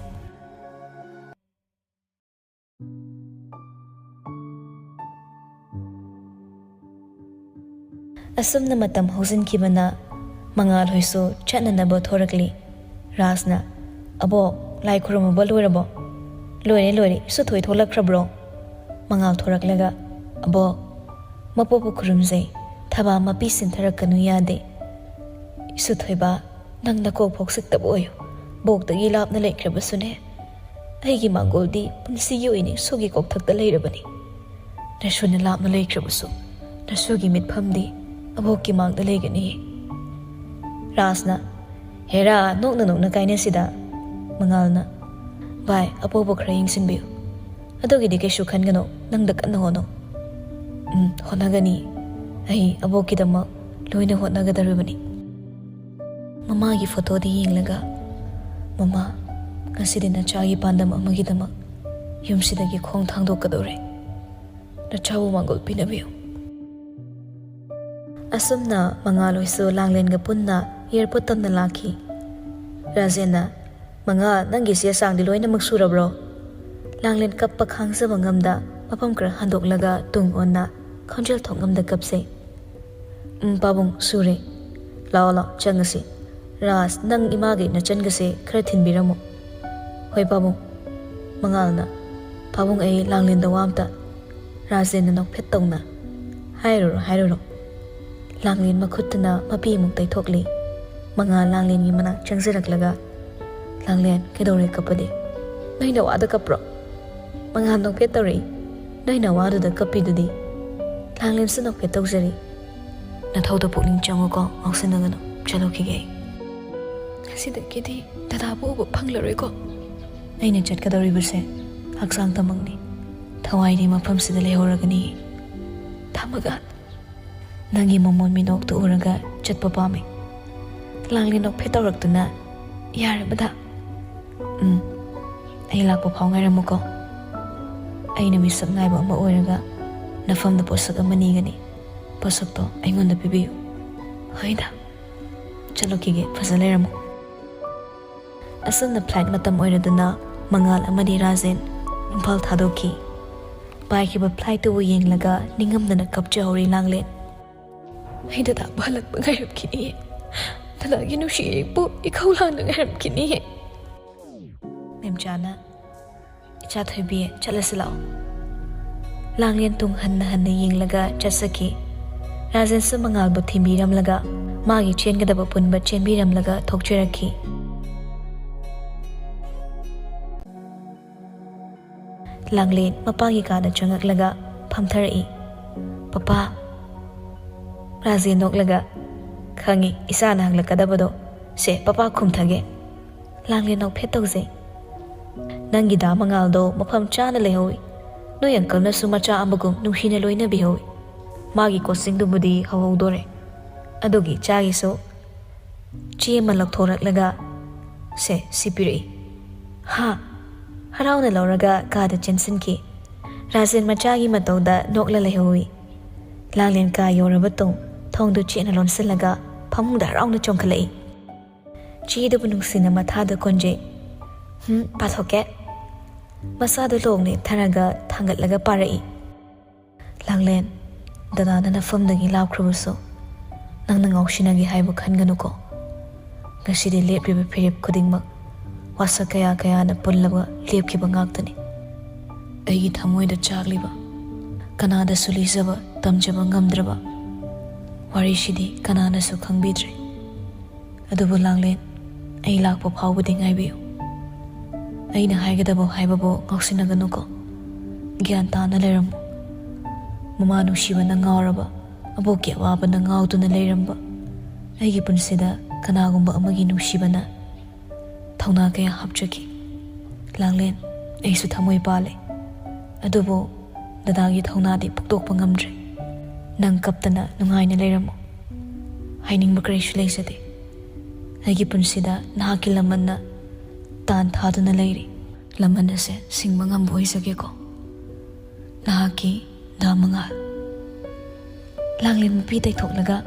ꯑꯁꯨꯝꯅ ꯃꯇꯝ ꯍꯧꯖꯤꯟꯈꯤꯕꯅ ꯃꯉꯥꯜ ꯍꯣꯏꯁꯨ ꯆꯠꯅꯅꯕ ꯊꯣꯔꯛꯂꯤ꯫ ꯔꯥꯖꯅ, "ꯑꯕꯣꯛ, ꯂꯥꯏ ꯈꯨꯔꯨꯝꯃꯕ ꯂꯣꯏꯔꯕꯣ?" "ꯂꯣꯏꯔꯦ, ꯂꯣꯏꯔꯦ꯫ ꯏꯁꯨꯊꯣꯏ ꯊꯣꯛꯂꯛꯈ꯭ꯔꯕ꯭ꯔꯣ?" ꯃꯉꯥꯜ ꯊꯣꯔꯛꯂꯒ, "ꯑꯕꯣꯛ, ꯃꯄꯣꯛꯄꯨ ꯈꯨꯔꯨꯝꯖꯩ꯫ ꯊꯕꯥ ꯃꯄꯤ ꯁꯤꯟꯊꯔꯛꯀꯅꯨ ꯌꯥꯗꯦ꯫ ꯏꯁꯨꯊꯣꯏꯕ, ꯅꯪ ꯅꯀꯣꯛ ꯐꯥꯎ ꯆꯤꯛꯇꯕ ꯑꯣꯏꯌꯨ꯫ ꯕꯣꯛꯇꯒꯤ ꯂꯥꯞꯅ ꯂꯩꯈ꯭ꯔꯕꯁꯨꯅꯦ, ꯑꯩꯒꯤ ꯃꯥꯡꯒꯣꯜꯗꯤ ꯄꯨꯟꯁꯤꯒꯤ ꯑꯣꯏꯅ ꯏꯁꯨꯒꯤ ꯀꯣꯛꯊꯛꯇ ꯂꯩꯔꯕꯅꯤ꯫ ꯅꯁꯨꯅ ꯂꯥꯞꯅ ꯂꯩꯈ꯭ꯔꯕꯁꯨ ꯅꯁꯨꯒꯤ ꯃꯤꯠꯐꯝꯗꯤ ꯑꯕꯣꯛꯀꯤ ꯃꯥꯡꯗ ꯂꯩꯒꯅꯤ꯫ ꯔꯥꯖꯅ, "ꯍꯦꯔꯥ, ꯅꯣꯛꯅ ꯅꯣꯛꯅ ꯀꯥꯏꯅꯁꯤꯗ"꯫ ꯃꯉꯥꯜꯅ, "ꯚꯥꯏ, ꯑꯕꯣꯛꯄꯨ ꯈꯔ ꯌꯦꯡꯁꯤꯟꯕꯤꯌꯨ꯫ ꯑꯗꯨꯒꯤꯗꯤ ꯀꯩꯁꯨ ꯈꯟꯒꯅꯨ, ꯅꯪꯗ ꯀꯟꯅ ꯍꯣꯠꯅꯧ"꯫ "ꯎꯝ, ꯍꯣꯠꯅꯒꯅꯤ꯫ ꯑꯩ ꯑꯕꯣꯛꯀꯤꯗꯃꯛ ꯂꯣꯏꯅ ꯍꯣꯠꯅꯒꯗꯧꯔꯤꯕꯅꯤ"꯫ ꯃꯃꯥꯒꯤ ꯐꯣꯇꯣꯗ ꯌꯦꯡꯂꯒ, "ꯃꯃꯥ, ꯉꯁꯤꯗꯤ ꯅꯆꯥꯒꯤ ꯄꯥꯟꯗꯝ ꯑꯃꯒꯤꯗꯃꯛ ꯌꯨꯝꯁꯤꯗꯒꯤ ꯈꯣꯡ ꯊꯥꯡꯗꯣꯛꯀꯗꯧꯔꯦ꯫ ꯅꯆꯥꯕꯨ ꯃꯥꯡꯒꯣꯜ ꯄꯤꯅꯕꯤꯌꯨ"꯫ ꯑꯁꯨꯝꯅ ꯃꯉꯥꯜ ꯍꯣꯏꯁꯨ ꯂꯥꯡꯂꯦꯟꯒ ꯄꯨꯟꯅ ꯑꯦꯌꯥꯔꯄꯣꯔꯠ ꯇꯝꯅ ꯂꯥꯛꯈꯤ꯫ ꯔꯥꯖꯦꯟꯅ, "ꯃꯉꯥꯜ, ꯅꯪꯒꯤ ꯆꯦ ꯆꯥꯡꯗꯤ ꯂꯣꯏꯅꯃꯛ ꯁꯨꯔꯕ꯭ꯔꯣ?" ꯂꯥꯡꯂꯦꯟ ꯀꯞꯄ ꯈꯥꯡꯖꯕ ꯉꯝꯗ ꯃꯐꯝ ꯈꯔ ꯍꯟꯗꯣꯛꯂꯒ ꯇꯨꯡ ꯑꯣꯟꯅ ꯈꯣꯟꯖꯦꯜ ꯊꯣꯛꯉꯝꯗ ꯀꯞꯆꯩ꯫ "ꯎꯝ, ꯄꯥꯕꯨꯡ, ꯁꯨꯔꯦ꯫ ꯂꯥꯛꯑꯣ, ꯂꯥꯛꯑꯣ, ꯆꯪꯉꯁꯤ꯫ ꯔꯥꯖ, ꯅꯪ ꯏꯃꯥꯒꯤ ꯅꯆꯟꯒꯁꯦ ꯈꯔ ꯊꯤꯟꯕꯤꯔꯝꯃꯣ"꯫ "ꯍꯣꯏ, ꯄꯥꯕꯨꯡ"꯫ ꯃꯉꯥꯜꯅ, "ꯄꯥꯕꯨꯡ, ꯑꯩ ꯂꯥꯡꯂꯦꯟꯗ ꯋꯥ ꯑꯝꯇ"꯫ ꯔꯥꯖꯦꯟꯅ ꯅꯣꯛꯐꯦꯠ ꯇꯧꯅ, "ꯍꯥꯏꯔꯨꯔꯣ, ꯍꯥꯏꯔꯨꯔꯣ"꯫ ꯂꯥꯡꯂꯦꯟ ꯃꯈꯨꯠꯇꯨꯅ ꯃꯄꯤ ꯑꯃꯨꯛ ꯇꯩꯊꯣꯛꯂꯤ꯫ ꯃꯉꯥꯜ ꯂꯥꯡꯂꯦꯟꯒꯤ ꯃꯅꯥꯛ ꯆꯪꯁꯤꯜꯂꯛꯂꯒ, "ꯂꯥꯡꯂꯦꯟ, ꯀꯩꯗꯧꯔꯦ ꯀꯞꯄꯗꯤ? ꯅꯣꯏ ꯅꯋꯥꯗ ꯀꯞꯄ꯭ꯔꯣ?" ꯃꯉꯥꯜ ꯅꯣꯛꯐꯦꯠ ꯇꯧꯔꯛꯏ꯫ "ꯅꯣꯏ ꯅꯋꯥꯗꯨꯗ ꯀꯞꯄꯤꯗꯨꯗꯤ"꯫ ꯂꯥꯡꯂꯦꯟꯁꯨ ꯅꯣꯛꯐꯦꯠ ꯇꯧꯖꯔꯤ꯫ "ꯅꯊꯧꯗ ꯄꯨꯛꯅꯤꯡ ꯆꯪꯉꯨꯀꯣ, ꯉꯥꯎꯁꯤꯟꯅꯒꯅꯨ꯫ ꯆꯠꯂꯨꯈꯤꯒꯦ ꯑꯩ꯫ ꯉꯁꯤꯗꯒꯤꯗꯤ ꯗꯗꯥꯕꯨ ꯎꯕ ꯐꯪꯂꯔꯣꯏꯀꯣ"꯫ "ꯑꯩꯅ ꯆꯠꯀꯗꯧꯔꯤꯕꯁꯦ ꯍꯛꯆꯥꯡꯗꯃꯛꯅꯤ꯫ ꯊꯋꯥꯏꯗꯤ ꯃꯐꯝꯁꯤꯗ ꯂꯩꯍꯧꯔꯒꯅꯤ"꯫ "ꯊꯝꯃꯒ ꯅꯪꯒꯤ ꯃꯃꯣꯟ ꯃꯤꯅꯣꯛꯇꯨ ꯎꯔꯒ ꯆꯠꯄ ꯄꯥꯝꯃꯤ"꯫ ꯂꯥꯡꯂꯦꯟ ꯅꯣꯛꯐꯦꯠ ꯇꯧꯔꯛꯇꯨꯅ, "ꯌꯥꯔꯕꯗ"꯫ "ꯎꯝ, ꯑꯩ ꯂꯥꯛꯄ ꯐꯥꯎ ꯉꯥꯏꯔꯝꯃꯨꯀꯣ꯫ ꯑꯩꯅ ꯃꯤꯁꯛ ꯅꯥꯏꯕ ꯑꯃ ꯑꯣꯏꯔꯒ ꯅꯐꯝꯗ ꯄꯣꯠꯁꯛ ꯑꯃ ꯅꯤꯒꯅꯤ꯫ ꯄꯣꯠꯁꯛꯇꯣ ꯑꯩꯉꯣꯟꯗ ꯄꯤꯕꯤꯌꯨ"꯫ "ꯍꯣꯏꯗ, ꯆꯠꯂꯨꯈꯤꯒꯦ, ꯐꯖ ꯂꯩꯔꯝꯃꯨ"꯫ ꯑꯁꯨꯝꯅ ꯐ꯭ꯂꯥꯏꯠ ꯃꯇꯝ ꯑꯣꯏꯔꯗꯨꯅ ꯃꯉꯥꯜ ꯑꯃꯗꯤ ꯔꯥꯖꯦꯟ ꯏꯝꯐꯥꯜ ꯊꯥꯗꯣꯛꯈꯤ꯫ ꯄꯥꯏꯈꯤꯕ ꯐ꯭ꯂꯥꯏꯠꯇꯨꯕꯨ ꯌꯦꯡꯂꯒ ꯅꯤꯡꯉꯝꯗꯅ ꯀꯞꯆꯍꯧꯔꯤ ꯂꯥꯡꯂꯦꯟ꯫ "ꯑꯩ ꯗꯗꯥꯕꯨ ꯍꯜꯂꯛꯄ ꯉꯥꯏꯔꯝꯈꯤꯅꯤꯌꯦ꯫ ꯗꯗꯥꯒꯤ ꯅꯨꯡꯁꯤ ꯏꯔꯩꯄꯨ ꯏꯈꯧ ꯂꯥꯡꯅ ꯉꯥꯏꯔꯝꯈꯤꯅꯤꯌꯦ"꯫ ꯃꯦꯝꯆꯥꯅ, "ꯏꯆꯥ ꯊꯣꯏꯕꯤ, ꯆꯠꯂꯁꯤ ꯂꯥꯛꯑꯣ"꯫ ꯂꯥꯡꯂꯦꯟ ꯇꯨꯡ ꯍꯟꯅ ꯍꯟꯅ ꯌꯦꯡꯂꯒ ꯆꯠꯆꯈꯤ꯫ ꯔꯥꯖꯦꯟꯁꯨ ꯃꯉꯥꯜꯕꯨ ꯊꯤꯟꯕꯤꯔꯝꯂꯒ ꯃꯥꯒꯤ ꯆꯦꯟꯒꯗꯕ ꯄꯨꯟꯕ ꯆꯦꯟꯕꯤꯔꯝꯂꯒ ꯊꯣꯛꯆꯔꯛꯈꯤ꯫ ꯂꯥꯡꯂꯦꯟ ꯃꯄꯥꯒꯤ ꯀꯥꯗ ꯆꯪꯉꯛꯂꯒ ꯐꯝꯊꯔꯛꯏ꯫ "ꯄꯄꯥ?" ꯔꯥꯖꯦꯟ ꯅꯣꯛꯂꯒ, "ꯈꯪꯉꯤ, ꯏꯆꯥꯅ ꯍꯪꯂꯛꯀꯗꯕꯗꯣ꯫ ꯁꯦ, ꯄꯄꯥ ꯈꯨꯝꯊꯒꯦ꯫" ꯂꯥꯡꯂꯦꯟ ꯅꯣꯛꯐꯦꯠ ꯇꯧꯖꯩ꯫ "ꯅꯪꯒꯤ ꯗꯥ ꯃꯉꯥꯜꯗꯣ ꯃꯐꯝ ꯆꯥꯅ ꯂꯩꯍꯧꯏ꯫ ꯅꯣꯏ ꯑꯪꯀꯜꯅꯁꯨ ꯃꯆꯥ ꯑꯃꯒꯨꯝ ꯅꯨꯡꯁꯤꯅ ꯂꯣꯏꯅꯕꯤꯍꯧꯏ꯫ ꯃꯥꯒꯤ ꯀꯣꯆꯤꯡꯗꯨꯕꯨꯗꯤ ꯍꯧꯍꯧꯗꯣꯔꯦ꯫ ꯑꯗꯨꯒꯤ ꯏꯆꯥꯒꯤꯁꯨ" ꯆꯦ ꯑꯃ ꯂꯧꯊꯣꯔꯛꯂꯒ, "ꯁꯦ, ꯁꯤ ꯄꯤꯔꯛꯏ꯫" "ꯍꯥ?" ꯍꯔꯥꯎꯅ ꯂꯧꯔꯒ ꯀꯥꯗ ꯆꯦꯟꯁꯤꯟꯈꯤ꯫ ꯔꯥꯖꯦꯟ ꯃꯆꯥꯒꯤ ꯃꯇꯧꯗ ꯅꯣꯛꯂ ꯂꯩꯍꯧꯏ꯫ ꯂꯥꯡꯂꯦꯟ ꯀꯥ ꯌꯧꯔꯕ ꯇꯨꯡ ꯊꯣꯡꯗꯨ ꯆꯦꯠꯅ ꯂꯣꯟꯁꯤꯜꯂꯒ ꯐꯃꯨꯡꯗ ꯍꯔꯥꯎꯅ ꯆꯣꯡꯈꯠꯂꯛꯏ꯫ ꯆꯦꯗꯨꯕꯨ ꯅꯨꯡꯁꯤꯅ ꯃꯊꯥꯗ ꯀꯣꯟꯖꯩ꯫ "ꯍꯨꯝ, ꯄꯥꯊꯣꯛꯀꯦ꯫" ꯃꯁꯥꯗꯨ ꯂꯣꯡ ꯅꯦꯠꯊꯔꯒ ꯊꯥꯡꯒꯠꯂꯒ ꯄꯥꯔꯛꯏ꯫ "ꯂꯥꯡꯂꯦꯟ, ꯗꯗꯥꯅ ꯅꯐꯝꯗꯒꯤ ꯂꯥꯞꯈ꯭ꯔꯕꯁꯨ, ꯅꯪꯅ ꯉꯥꯎꯁꯤꯟꯅꯒꯦ ꯍꯥꯏꯕ ꯈꯟꯒꯅꯨꯀꯣ꯫ ꯉꯁꯤꯗꯤ ꯂꯦꯞꯂꯤꯕ ꯐꯤꯔꯦꯞ ꯈꯨꯗꯤꯡꯃꯛ ꯋꯥꯁꯛ ꯀꯌꯥ ꯀꯌꯥꯅ ꯄꯨꯜꯂꯒ ꯂꯦꯞꯈꯤꯕ ꯉꯥꯛꯇꯅꯤ꯫ ꯑꯩꯒꯤ ꯊꯃꯣꯏꯗ ꯆꯥꯛꯂꯤꯕ, ꯀꯅꯥꯗꯁꯨ ꯂꯤꯖꯕ ꯇꯝꯖꯕ ꯉꯝꯗ꯭ꯔꯕ ꯋꯥꯔꯤꯁꯤꯗꯤ ꯀꯅꯥꯅꯁꯨ ꯈꯪꯕꯤꯗ꯭ꯔꯦ꯫ ꯑꯗꯨꯕꯨ ꯂꯥꯡꯂꯦꯟ, ꯑꯩ ꯂꯥꯛꯄ ꯐꯥꯎꯕꯗꯤ ꯉꯥꯏꯕꯤꯌꯨ꯫ ꯑꯩꯅ ꯍꯥꯏꯒꯗꯕ ꯍꯥꯏꯕꯕꯨ ꯉꯥꯎꯁꯤꯟꯅꯒꯅꯨꯀꯣ꯫ ꯒ꯭ꯌꯥꯟ ꯇꯥꯅ ꯂꯩꯔꯝꯃꯨ꯫ ꯃꯃꯥ ꯅꯨꯡꯁꯤꯕꯅ ꯉꯥꯎꯔꯕ, ꯑꯕꯣꯛꯀꯤ ꯑꯋꯥꯕꯅ ꯉꯥꯎꯗꯨꯅ ꯂꯩꯔꯝꯕ ꯑꯩꯒꯤ ꯄꯨꯟꯁꯤꯗ ꯀꯅꯥꯒꯨꯝꯕ ꯑꯃꯒꯤ ꯅꯨꯡꯁꯤꯕꯅ ꯊꯧꯅꯥ ꯀꯌꯥ ꯍꯥꯞꯆꯈꯤ꯫ ꯂꯥꯡꯂꯦꯟ, ꯑꯩꯁꯨ ꯊꯃꯣꯏ ꯄꯥꯜꯂꯦ꯫ ꯑꯗꯨꯕꯨ ꯗꯗꯥꯒꯤ ꯊꯧꯅꯥꯗꯤ ꯐꯨꯛꯇꯣꯛꯄ ꯉꯝꯗ꯭ꯔꯦ꯫ ꯅꯪ ꯀꯞꯇꯅ ꯅꯨꯡꯉꯥꯏꯅ ꯂꯩꯔꯝꯃꯨ꯫ ꯍꯥꯏꯅꯤꯡꯕ ꯀꯔꯤꯁꯨ ꯂꯩꯖꯗꯦ꯫ ꯑꯩꯒꯤ ꯄꯨꯟꯁꯤꯗ ꯅꯍꯥꯛꯀꯤ ꯂꯃꯟꯅ ꯇꯥꯟ ꯊꯥꯗꯨꯅ ꯂꯩꯔꯤ꯫ ꯂꯃꯟ ꯑꯁꯦ ꯁꯤꯡꯕ ꯉꯝꯕ ꯑꯣꯏꯖꯒꯦꯀꯣ꯫ ꯅꯍꯥꯛꯀꯤ ꯗꯥ ꯃꯉꯥꯜ꯫" ꯂꯥꯡꯂꯦꯟ ꯃꯄꯤ ꯇꯩꯊꯣꯛꯂꯒ,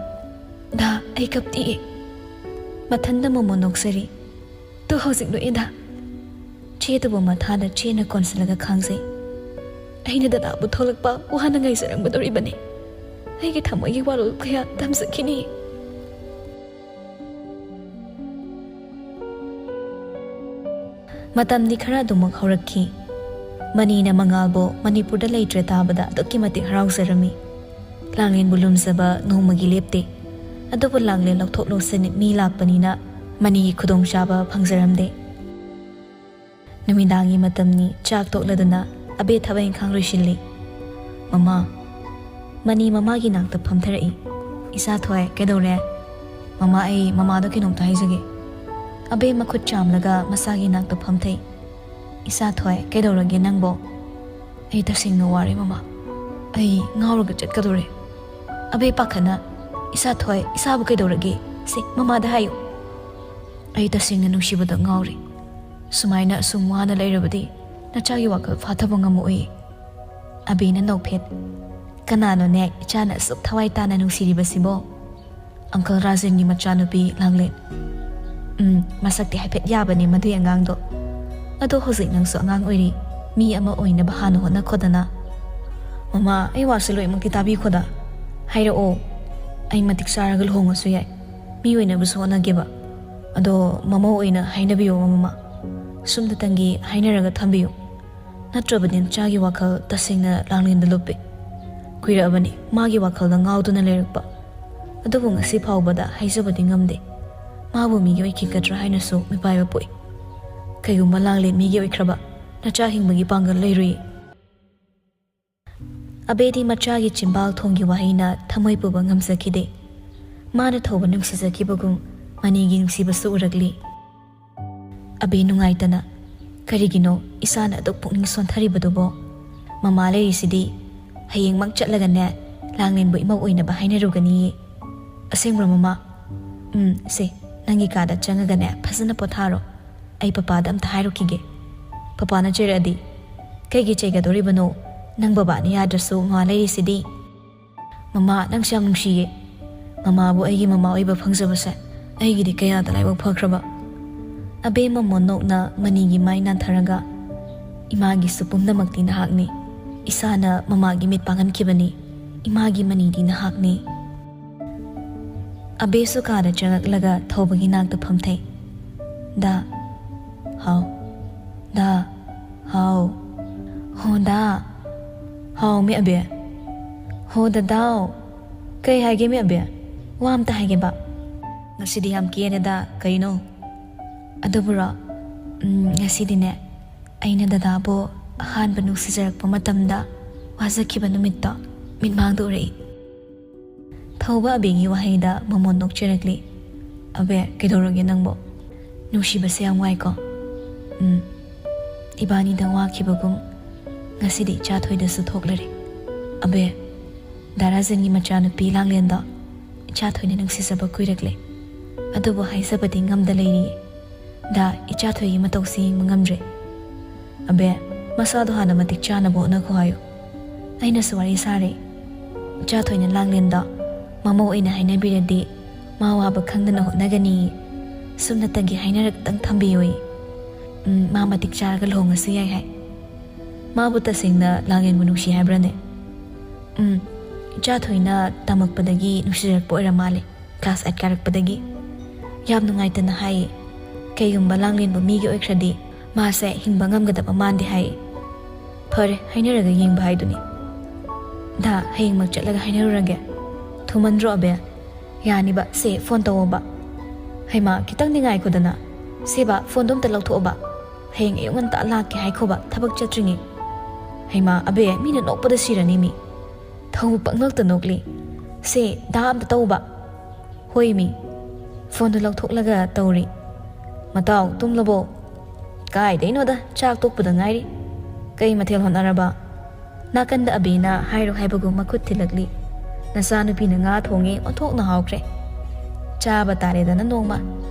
"ꯗꯥ, ꯑꯩ ꯀꯞꯇꯤꯌꯦ꯫" ꯃꯊꯟꯗ ꯃꯣꯃꯣꯟ ꯅꯣꯛꯆꯔꯤ꯫ "ꯇꯨ ꯍꯧꯖꯤꯛ ꯅꯣꯛꯑꯦ ꯗꯥ꯫" ꯆꯦꯗꯨꯕꯨ ꯃꯊꯥꯗ ꯆꯦꯅ ꯀꯣꯟꯁꯤꯜꯂꯒ ꯈꯥꯡꯖꯩ꯫ "ꯑꯩꯅ ꯗꯗꯥꯕꯨ ꯊꯣꯛꯂꯛꯄ ꯋꯥꯅ ꯉꯥꯏꯖꯔꯝꯒꯗꯧꯔꯤꯕꯅꯤ꯫ ꯑꯩꯒꯤ ꯊꯃꯣꯏꯒꯤ ꯋꯥꯔꯣꯜ ꯀꯌꯥ ꯇꯝꯖꯈꯤꯅꯤ꯫" ꯃꯇꯝꯗꯤ ꯈꯔ ꯑꯗꯨꯃꯛ ꯍꯧꯔꯛꯈꯤ꯫ ꯃꯅꯤꯅ ꯃꯉꯥꯜꯕꯨ ꯃꯅꯤꯄꯨꯔꯗ ꯂꯩꯇ꯭ꯔꯦ ꯇꯥꯕꯗ ꯑꯗꯨꯛꯀꯤ ꯃꯇꯤꯛ ꯍꯔꯥꯎꯖꯔꯝꯃꯤ꯫ ꯂꯥꯡꯂꯦꯟꯕꯨ ꯂꯨꯝꯖꯕ ꯅꯣꯡꯃꯒꯤ ꯂꯦꯞꯇꯦ꯫ ꯑꯗꯨꯕꯨ ꯂꯥꯡꯂꯦꯟ ꯂꯧꯊꯣꯛ ꯂꯧꯁꯤꯟ ꯃꯤ ꯂꯥꯛꯄꯅꯤꯅ ꯃꯅꯤꯒꯤ ꯈꯨꯗꯣꯡꯆꯥꯕ ꯐꯪꯖꯔꯝꯗꯦ꯫ ꯅꯨꯃꯤꯗꯥꯡꯒꯤ ꯃꯇꯝꯅꯤ, ꯆꯥꯛ ꯇꯣꯛꯂꯗꯨꯅ ꯑꯕꯦ ꯊꯕꯛ ꯏꯪꯈꯥꯡ ꯂꯣꯏꯁꯤꯜꯂꯤ꯫ "ꯃꯃꯥ"꯫ ꯃꯅꯤ ꯃꯃꯥꯒꯤ ꯅꯥꯛꯇ ꯐꯝꯊꯔꯛꯏ꯫ "ꯏꯁꯥꯊꯣꯏ, ꯀꯩꯗꯧꯔꯦ?" "ꯃꯃꯥ, ꯑꯩ ꯃꯃꯥꯗ ꯀꯩꯅꯣꯝꯇ ꯍꯥꯏꯖꯒꯦ"꯫ ꯑꯕꯦ ꯃꯈꯨꯠ ꯆꯥꯝꯂꯒ ꯃꯆꯥꯒꯤ ꯅꯥꯛꯇ ꯐꯝꯊꯩ꯫ "ꯏꯁꯥꯊꯣꯏ, ꯀꯩꯗꯧꯔꯒꯦ ꯅꯪꯕꯣ?" "ꯑꯩ ꯇꯁꯦꯡꯅ ꯋꯥꯔꯦ ꯃꯃꯥ꯫ ꯑꯩ ꯉꯥꯎꯔꯒ ꯆꯠꯀꯗꯧꯔꯦ"꯫ ꯑꯕꯦ ꯄꯥꯈꯠꯅ, "ꯏꯁꯥꯊꯣꯏ, ꯏꯁꯥꯕꯨ ꯀꯩꯗꯧꯔꯒꯦ? ꯁꯦ, ꯃꯃꯥꯗ ꯍꯥꯏꯌꯨ"꯫ "ꯑꯩ ꯇꯁꯦꯡꯅ ꯅꯨꯡꯁꯤꯕꯗ ꯉꯥꯎꯔꯦ꯫ ꯁꯨꯃꯥꯏꯅ ꯑꯁꯨꯝ ꯋꯥꯅ ꯂꯩꯔꯕꯗꯤ ꯅꯆꯥꯒꯤ ꯋꯥꯈꯜ ꯐꯥꯊꯕ ꯉꯝꯃꯛꯑꯣꯏ"꯫ ꯑꯕꯦꯅ ꯅꯣꯛꯐꯦꯠ꯫ "ꯀꯅꯥꯅꯣꯅꯦ ꯏꯆꯥꯅ ꯑꯁꯨꯛ ꯊꯋꯥꯏ ꯇꯥꯅ ꯅꯨꯡꯁꯤꯔꯤꯕꯁꯤꯕꯣ?" "ꯑꯪꯀꯜ ꯔꯥꯖꯦꯟꯒꯤ ꯃꯆꯥꯅꯨꯄꯤ ꯂꯥꯡꯂꯦꯟ"꯫ "ꯎꯝ, ꯃꯁꯛꯇꯤ ꯍꯥꯏꯐꯦꯠ ꯌꯥꯕꯅꯦ ꯃꯗꯨꯏ ꯑꯉꯥꯡꯗꯣ꯫ ꯑꯗꯣ ꯍꯧꯖꯤꯛ ꯅꯪꯁꯨ ꯑꯉꯥꯡ ꯑꯣꯏꯔꯤ, ꯃꯤ ꯑꯃ ꯑꯣꯏꯅꯕ ꯍꯥꯟꯅ ꯍꯣꯠꯅꯈꯣꯗꯅ"꯫ "ꯃꯃꯥ, ꯑꯩ ꯋꯥꯁꯦ ꯂꯣꯏꯅꯃꯛꯇꯤ ꯇꯥꯕꯤꯈꯣꯗ꯫ ꯍꯥꯏꯔꯛꯑꯣ, ꯑꯩ ꯃꯇꯤꯛ ꯆꯥꯔꯒ ꯂꯨꯍꯣꯡꯉꯁꯨ ꯌꯥꯏ, ꯃꯤ ꯑꯣꯏꯅꯕꯁꯨ ꯍꯣꯠꯅꯒꯦꯕ꯫ ꯑꯗꯣ ꯃꯃꯧ ꯑꯣꯏꯅ ꯍꯥꯏꯅꯕꯤꯌꯣ ꯃꯃꯥ, ꯁꯨꯝꯗꯇꯪꯒꯤ ꯍꯥꯏꯅꯔꯒ ꯊꯝꯕꯤꯌꯨ꯫ ꯅꯠꯇ꯭ꯔꯕꯗꯤ ꯅꯆꯥꯒꯤ ꯋꯥꯈꯜ ꯇꯁꯦꯡꯅ ꯂꯥꯡꯂꯦꯟꯗ ꯂꯨꯞꯄꯦ꯫ ꯀꯨꯏꯔꯛꯑꯕꯅꯤ ꯃꯥꯒꯤ ꯋꯥꯈꯜꯗ ꯉꯥꯎꯗꯨꯅ ꯂꯩꯔꯛꯄ꯫ ꯑꯗꯨꯕꯨ ꯉꯁꯤ ꯐꯥꯎꯕꯗ ꯍꯥꯏꯖꯕꯗꯤ ꯉꯝꯗꯦ꯫ ꯃꯥꯕꯨ ꯃꯤꯒꯤ ꯑꯣꯏꯈꯤꯒꯗ꯭ꯔꯥ ꯍꯥꯏꯅꯁꯨ ꯃꯤꯄꯥꯏꯕ ꯄꯣꯛꯏ꯫ ꯀꯩꯒꯨꯝꯕ ꯂꯥꯡꯂꯦꯟ ꯃꯤꯒꯤ ꯑꯣꯏꯈ꯭ꯔꯕ, ꯅꯆꯥ ꯍꯤꯡꯕꯒꯤ ꯄꯥꯡꯒꯜ ꯂꯩꯔꯨꯏ"꯫ ꯑꯕꯦꯗꯤ ꯃꯆꯥꯒꯤ ꯆꯤꯝꯕꯥꯜ ꯊꯣꯡꯒꯤ ꯋꯥꯍꯩꯅ ꯊꯃꯣꯏ ꯄꯨꯕ ꯉꯝꯖꯈꯤꯗꯦ꯫ ꯃꯥꯅ ꯊꯧꯕ ꯅꯨꯡꯁꯤꯖꯈꯤꯕꯒꯨꯝ ꯃꯅꯤꯒꯤ ꯅꯨꯡꯁꯤꯕꯁꯨ ꯎꯔꯛꯂꯤ꯫ ꯑꯕꯦ ꯅꯨꯡꯉꯥꯏꯇꯅ, "ꯀꯔꯤꯒꯤꯅꯣ ꯏꯆꯥꯅ ꯑꯗꯨꯛ ꯄꯨꯛꯅꯤꯡ ꯁꯣꯟꯊꯔꯤꯕꯗꯨꯕꯣ? ꯃꯃꯥ ꯂꯩꯔꯤꯁꯤꯗꯤ ꯍꯌꯦꯡꯃꯛ ꯆꯠꯂꯒꯅꯦ ꯂꯥꯡꯂꯦꯟꯕꯨ ꯏꯃꯧ ꯑꯣꯏꯅꯕ ꯍꯥꯏꯅꯔꯨꯒꯅꯤꯌꯦ"꯫ "ꯑꯁꯦꯡꯕ꯭ꯔꯣ ꯃꯃꯥ?" "ꯎꯝ, ꯁꯦ, ꯅꯪꯒꯤ ꯀꯥꯗ ꯆꯪꯉꯒꯅꯦ ꯐꯖꯅ ꯄꯣꯊꯥꯔꯣ꯫ ꯑꯩ ꯄꯄꯥꯗ ꯑꯝꯇ ꯍꯥꯏꯔꯨꯈꯤꯒꯦ꯫ ꯄꯄꯥꯅ ꯆꯩꯔꯛꯑꯗꯤ"꯫ "ꯀꯩꯒꯤ ꯆꯩꯒꯗꯧꯔꯤꯕꯅꯣ? ꯅꯪ ꯕꯕꯥꯅ ꯌꯥꯗ꯭ꯔꯁꯨ ꯃꯃꯥ ꯂꯩꯔꯤꯁꯤꯗꯤ"꯫ "ꯃꯃꯥ, ꯅꯪꯁꯦ ꯌꯥꯝ ꯅꯨꯡꯁꯤꯌꯦ꯫ ꯃꯃꯥꯕꯨ ꯑꯩꯒꯤ ꯃꯃꯥ ꯑꯣꯏꯕ ꯐꯪꯖꯕꯁꯦ ꯑꯩꯒꯤꯗꯤ ꯀꯌꯥꯗ ꯂꯥꯏꯕꯛ ꯐꯈ꯭ꯔꯕ"꯫ ꯑꯕꯦ ꯃꯃꯣꯟ ꯅꯣꯛꯅ ꯃꯅꯤꯒꯤ ꯃꯥꯏ ꯅꯥꯟꯊꯔꯒ, "ꯏꯃꯥꯒꯤꯁꯨ ꯄꯨꯝꯅꯃꯛꯇꯤ ꯅꯍꯥꯛꯅꯤ꯫ ꯏꯁꯥꯅ ꯃꯃꯥꯒꯤ ꯃꯤꯠ ꯄꯥꯡꯍꯟꯈꯤꯕꯅꯤ꯫ ꯏꯃꯥꯒꯤ ꯃꯅꯤꯗꯤ ꯅꯍꯥꯛꯅꯤ"꯫ ꯑꯕꯦꯁꯨ ꯀꯥꯗ ꯆꯪꯉꯛꯂꯒ ꯊꯧꯕꯒꯤ ꯅꯥꯛꯇ ꯐꯝꯊꯩ꯫ "ꯗꯥ"꯫ "ꯍꯥꯎ"꯫ "ꯗꯥ"꯫ "ꯍꯥꯎ"꯫ "ꯍꯣ ꯗꯥ"꯫ "ꯍꯥꯎ ꯃꯤ ꯑꯕꯦ"꯫ "ꯍꯣ ꯗꯗꯥꯎ"꯫ "ꯀꯩ ꯍꯥꯏꯒꯦ ꯃꯤ ꯑꯕꯦ? ꯋꯥ ꯑꯝꯇ ꯍꯥꯏꯒꯦꯕ"꯫ "ꯉꯁꯤꯗꯤ ꯌꯥꯝ ꯀꯦꯔꯦꯗ, ꯀꯩꯅꯣ?" "ꯑꯗꯨꯕꯨꯔꯣ, ꯎꯝ, ꯉꯁꯤꯗꯤꯅꯦ, ꯑꯩꯅ ꯗꯗꯥꯕꯨ ꯑꯍꯥꯟꯕ ꯅꯨꯡꯁꯤꯖꯔꯛꯄ ꯃꯇꯝꯗ ꯃꯥ ꯆꯠꯈꯤꯕ ꯅꯨꯃꯤꯠꯇꯣ ꯃꯤꯠꯃꯥꯡꯗ ꯎꯔꯛꯏ꯫ ꯊꯧꯕ ꯑꯕꯦꯒꯤ ꯋꯥꯍꯩꯗ ꯃꯃꯣꯟ ꯅꯣꯛꯆꯔꯛꯂꯤ꯫ "ꯑꯕꯦ, ꯀꯩꯗꯧꯔꯒꯦ ꯅꯪꯕꯣ? ꯅꯨꯡꯁꯤꯕꯁꯦ ꯌꯥꯝ ꯋꯥꯏꯀꯣ?" "ꯎꯝ, ꯏꯕꯥꯅꯤꯗ ꯋꯥꯈꯤꯕꯒꯨꯝ ꯉꯁꯤꯗꯤ ꯏꯆꯥ ꯊꯣꯏꯗꯁꯨ ꯊꯣꯛꯂꯔꯦ꯫ ꯑꯕꯦ, ꯗꯥ ꯔꯥꯖꯦꯟꯒꯤ ꯃꯆꯥꯅꯨꯄꯤ ꯂꯥꯡꯂꯦꯟꯗꯣ ꯏꯆꯥ ꯊꯣꯏꯅ ꯅꯨꯡꯁꯤꯖꯕ ꯀꯨꯏꯔꯛꯂꯦ꯫ ꯑꯗꯨꯕꯨ ꯍꯥꯏꯖꯕꯗꯤ ꯉꯝꯗ ꯂꯩꯔꯤꯌꯦ꯫ ꯗꯥ, ꯏꯆꯥ ꯊꯣꯏꯒꯤ ꯃꯇꯧꯁꯤ ꯌꯦꯡꯕ ꯉꯝꯗ꯭ꯔꯦ꯫ ꯑꯕꯦ, ꯃꯁꯥꯗꯣ ꯍꯥꯟꯅ ꯃꯇꯤꯛ ꯆꯥꯅꯕ ꯍꯣꯠꯅꯈꯣ ꯍꯥꯏꯌꯨ꯫ ꯑꯩꯅꯁꯨ ꯋꯥꯔꯤ ꯁꯥꯔꯦ꯫ ꯏꯆꯥ ꯊꯣꯏꯅ ꯂꯥꯡꯂꯦꯟꯗꯣ ꯃꯃꯧ ꯑꯣꯏꯅ ꯍꯥꯏꯅꯕꯤꯔꯗꯤ ꯃꯥ ꯋꯥꯕ ꯈꯪꯗꯅ ꯍꯣꯠꯅꯒꯅꯤ꯫ ꯁꯨꯝꯅꯇꯒꯤ ꯍꯥꯏꯅꯔꯛꯇꯪ ꯊꯝꯕꯤꯌꯨ꯫ ꯎꯝ, ꯃꯥ ꯃꯇꯤꯛ ꯆꯥꯔꯒ ꯂꯨꯍꯣꯡꯉꯁꯨ ꯌꯥꯏ ꯍꯥꯏ꯫ ꯃꯥꯕꯨ ꯇꯁꯦꯡꯅ ꯂꯥꯡꯂꯦꯟꯕꯨ ꯅꯨꯡꯁꯤ ꯍꯥꯏꯕ꯭ꯔꯅꯦ?" "ꯎꯝ, ꯏꯆꯥ ꯊꯣꯏꯅ ꯇꯝꯃꯛꯄꯗꯒꯤ ꯅꯨꯡꯁꯤꯖꯔꯛꯄ ꯑꯣꯏꯔ ꯃꯥꯜꯂꯦ, ꯀ꯭ꯂꯥꯁ ꯑꯩꯠ ꯀꯥꯔꯛꯄꯗꯒꯤ꯫ ꯌꯥꯝ ꯅꯨꯡꯉꯥꯏꯇꯅ ꯍꯥꯏꯌꯦ꯫ ꯀꯩꯒꯨꯝꯕ ꯂꯥꯡꯂꯦꯟꯕꯨ ꯃꯤꯒꯤ ꯑꯣꯏꯈ꯭ꯔꯗꯤ ꯃꯥꯁꯦ ꯍꯤꯡꯕ ꯉꯝꯒꯗꯕ ꯃꯥꯟꯗꯦ ꯍꯥꯏꯌꯦ꯫ ꯐꯔꯦ, ꯍꯥꯏꯅꯔꯒ ꯌꯦꯡꯕ ꯍꯥꯏꯗꯨꯅꯤ꯫ ꯗꯥ, ꯍꯌꯦꯡꯃꯛ ꯆꯠꯂꯒ ꯍꯥꯏꯅꯔꯨꯔꯒꯦ꯫ ꯊꯨꯃꯟꯗ꯭ꯔꯣ ꯑꯕꯦ? ꯌꯥꯅꯤꯕ, ꯁꯦ, ꯐꯣꯟ ꯇꯧꯑꯣꯕ꯫ ꯍꯩꯃꯥ, ꯈꯤꯇꯪꯗꯤ ꯉꯥꯏꯈꯣꯗꯅ꯫ ꯁꯦꯕ, ꯐꯣꯟꯗꯣ ꯑꯝꯇ ꯂꯧꯊꯣꯛꯑꯣꯕ꯫ ꯍꯌꯦꯡ ꯑꯌꯨꯛ ꯉꯟꯇꯥ ꯂꯥꯛꯀꯦ ꯍꯥꯏꯈꯣꯕ, ꯊꯕꯛ ꯆꯠꯇ꯭ꯔꯤꯉꯩ꯫ ꯍꯩꯃꯥ, ꯑꯕꯦ, ꯃꯤꯅ ꯅꯣꯛꯄꯗ ꯁꯤꯔꯅꯤ ꯃꯤ꯫ ꯊꯧ ꯄꯪꯅꯣꯛꯇ ꯅꯣꯛꯂꯤ꯫ ꯁꯦ, ꯗꯥ ꯑꯝꯇ ꯇꯧꯕ꯫ ꯍꯣꯏ ꯃꯤ꯫ ꯐꯣꯟꯗꯨ ꯂꯧꯊꯣꯛꯂꯒ ꯇꯧꯔꯤ꯫ "ꯃꯇꯥꯎ, ꯇꯨꯝꯂꯕꯣ?" "ꯀꯥꯏꯗꯩꯅꯣꯗ, ꯆꯥꯛ ꯇꯣꯛꯄꯗ ꯉꯥꯏꯔꯤ꯫ ꯀꯩ ꯃꯊꯦꯜ ꯍꯣꯠꯅꯔꯕ?" ꯅꯥꯀꯟꯗ ꯑꯕꯤꯅ ꯍꯥꯏꯔꯣ ꯍꯥꯏꯕꯒꯨꯝ ꯃꯈꯨꯠ ꯊꯤꯜꯂꯛꯂꯤ꯫ "ꯅꯆꯥꯅꯨꯄꯤꯅ ꯉꯥ ꯊꯣꯡꯉꯦ, ꯑꯣꯟꯊꯣꯛꯅ ꯍꯥꯎꯈ꯭ꯔꯦ꯫ ꯆꯥꯕ ꯇꯥꯔꯦꯗꯅ ꯅꯣꯡꯃ꯫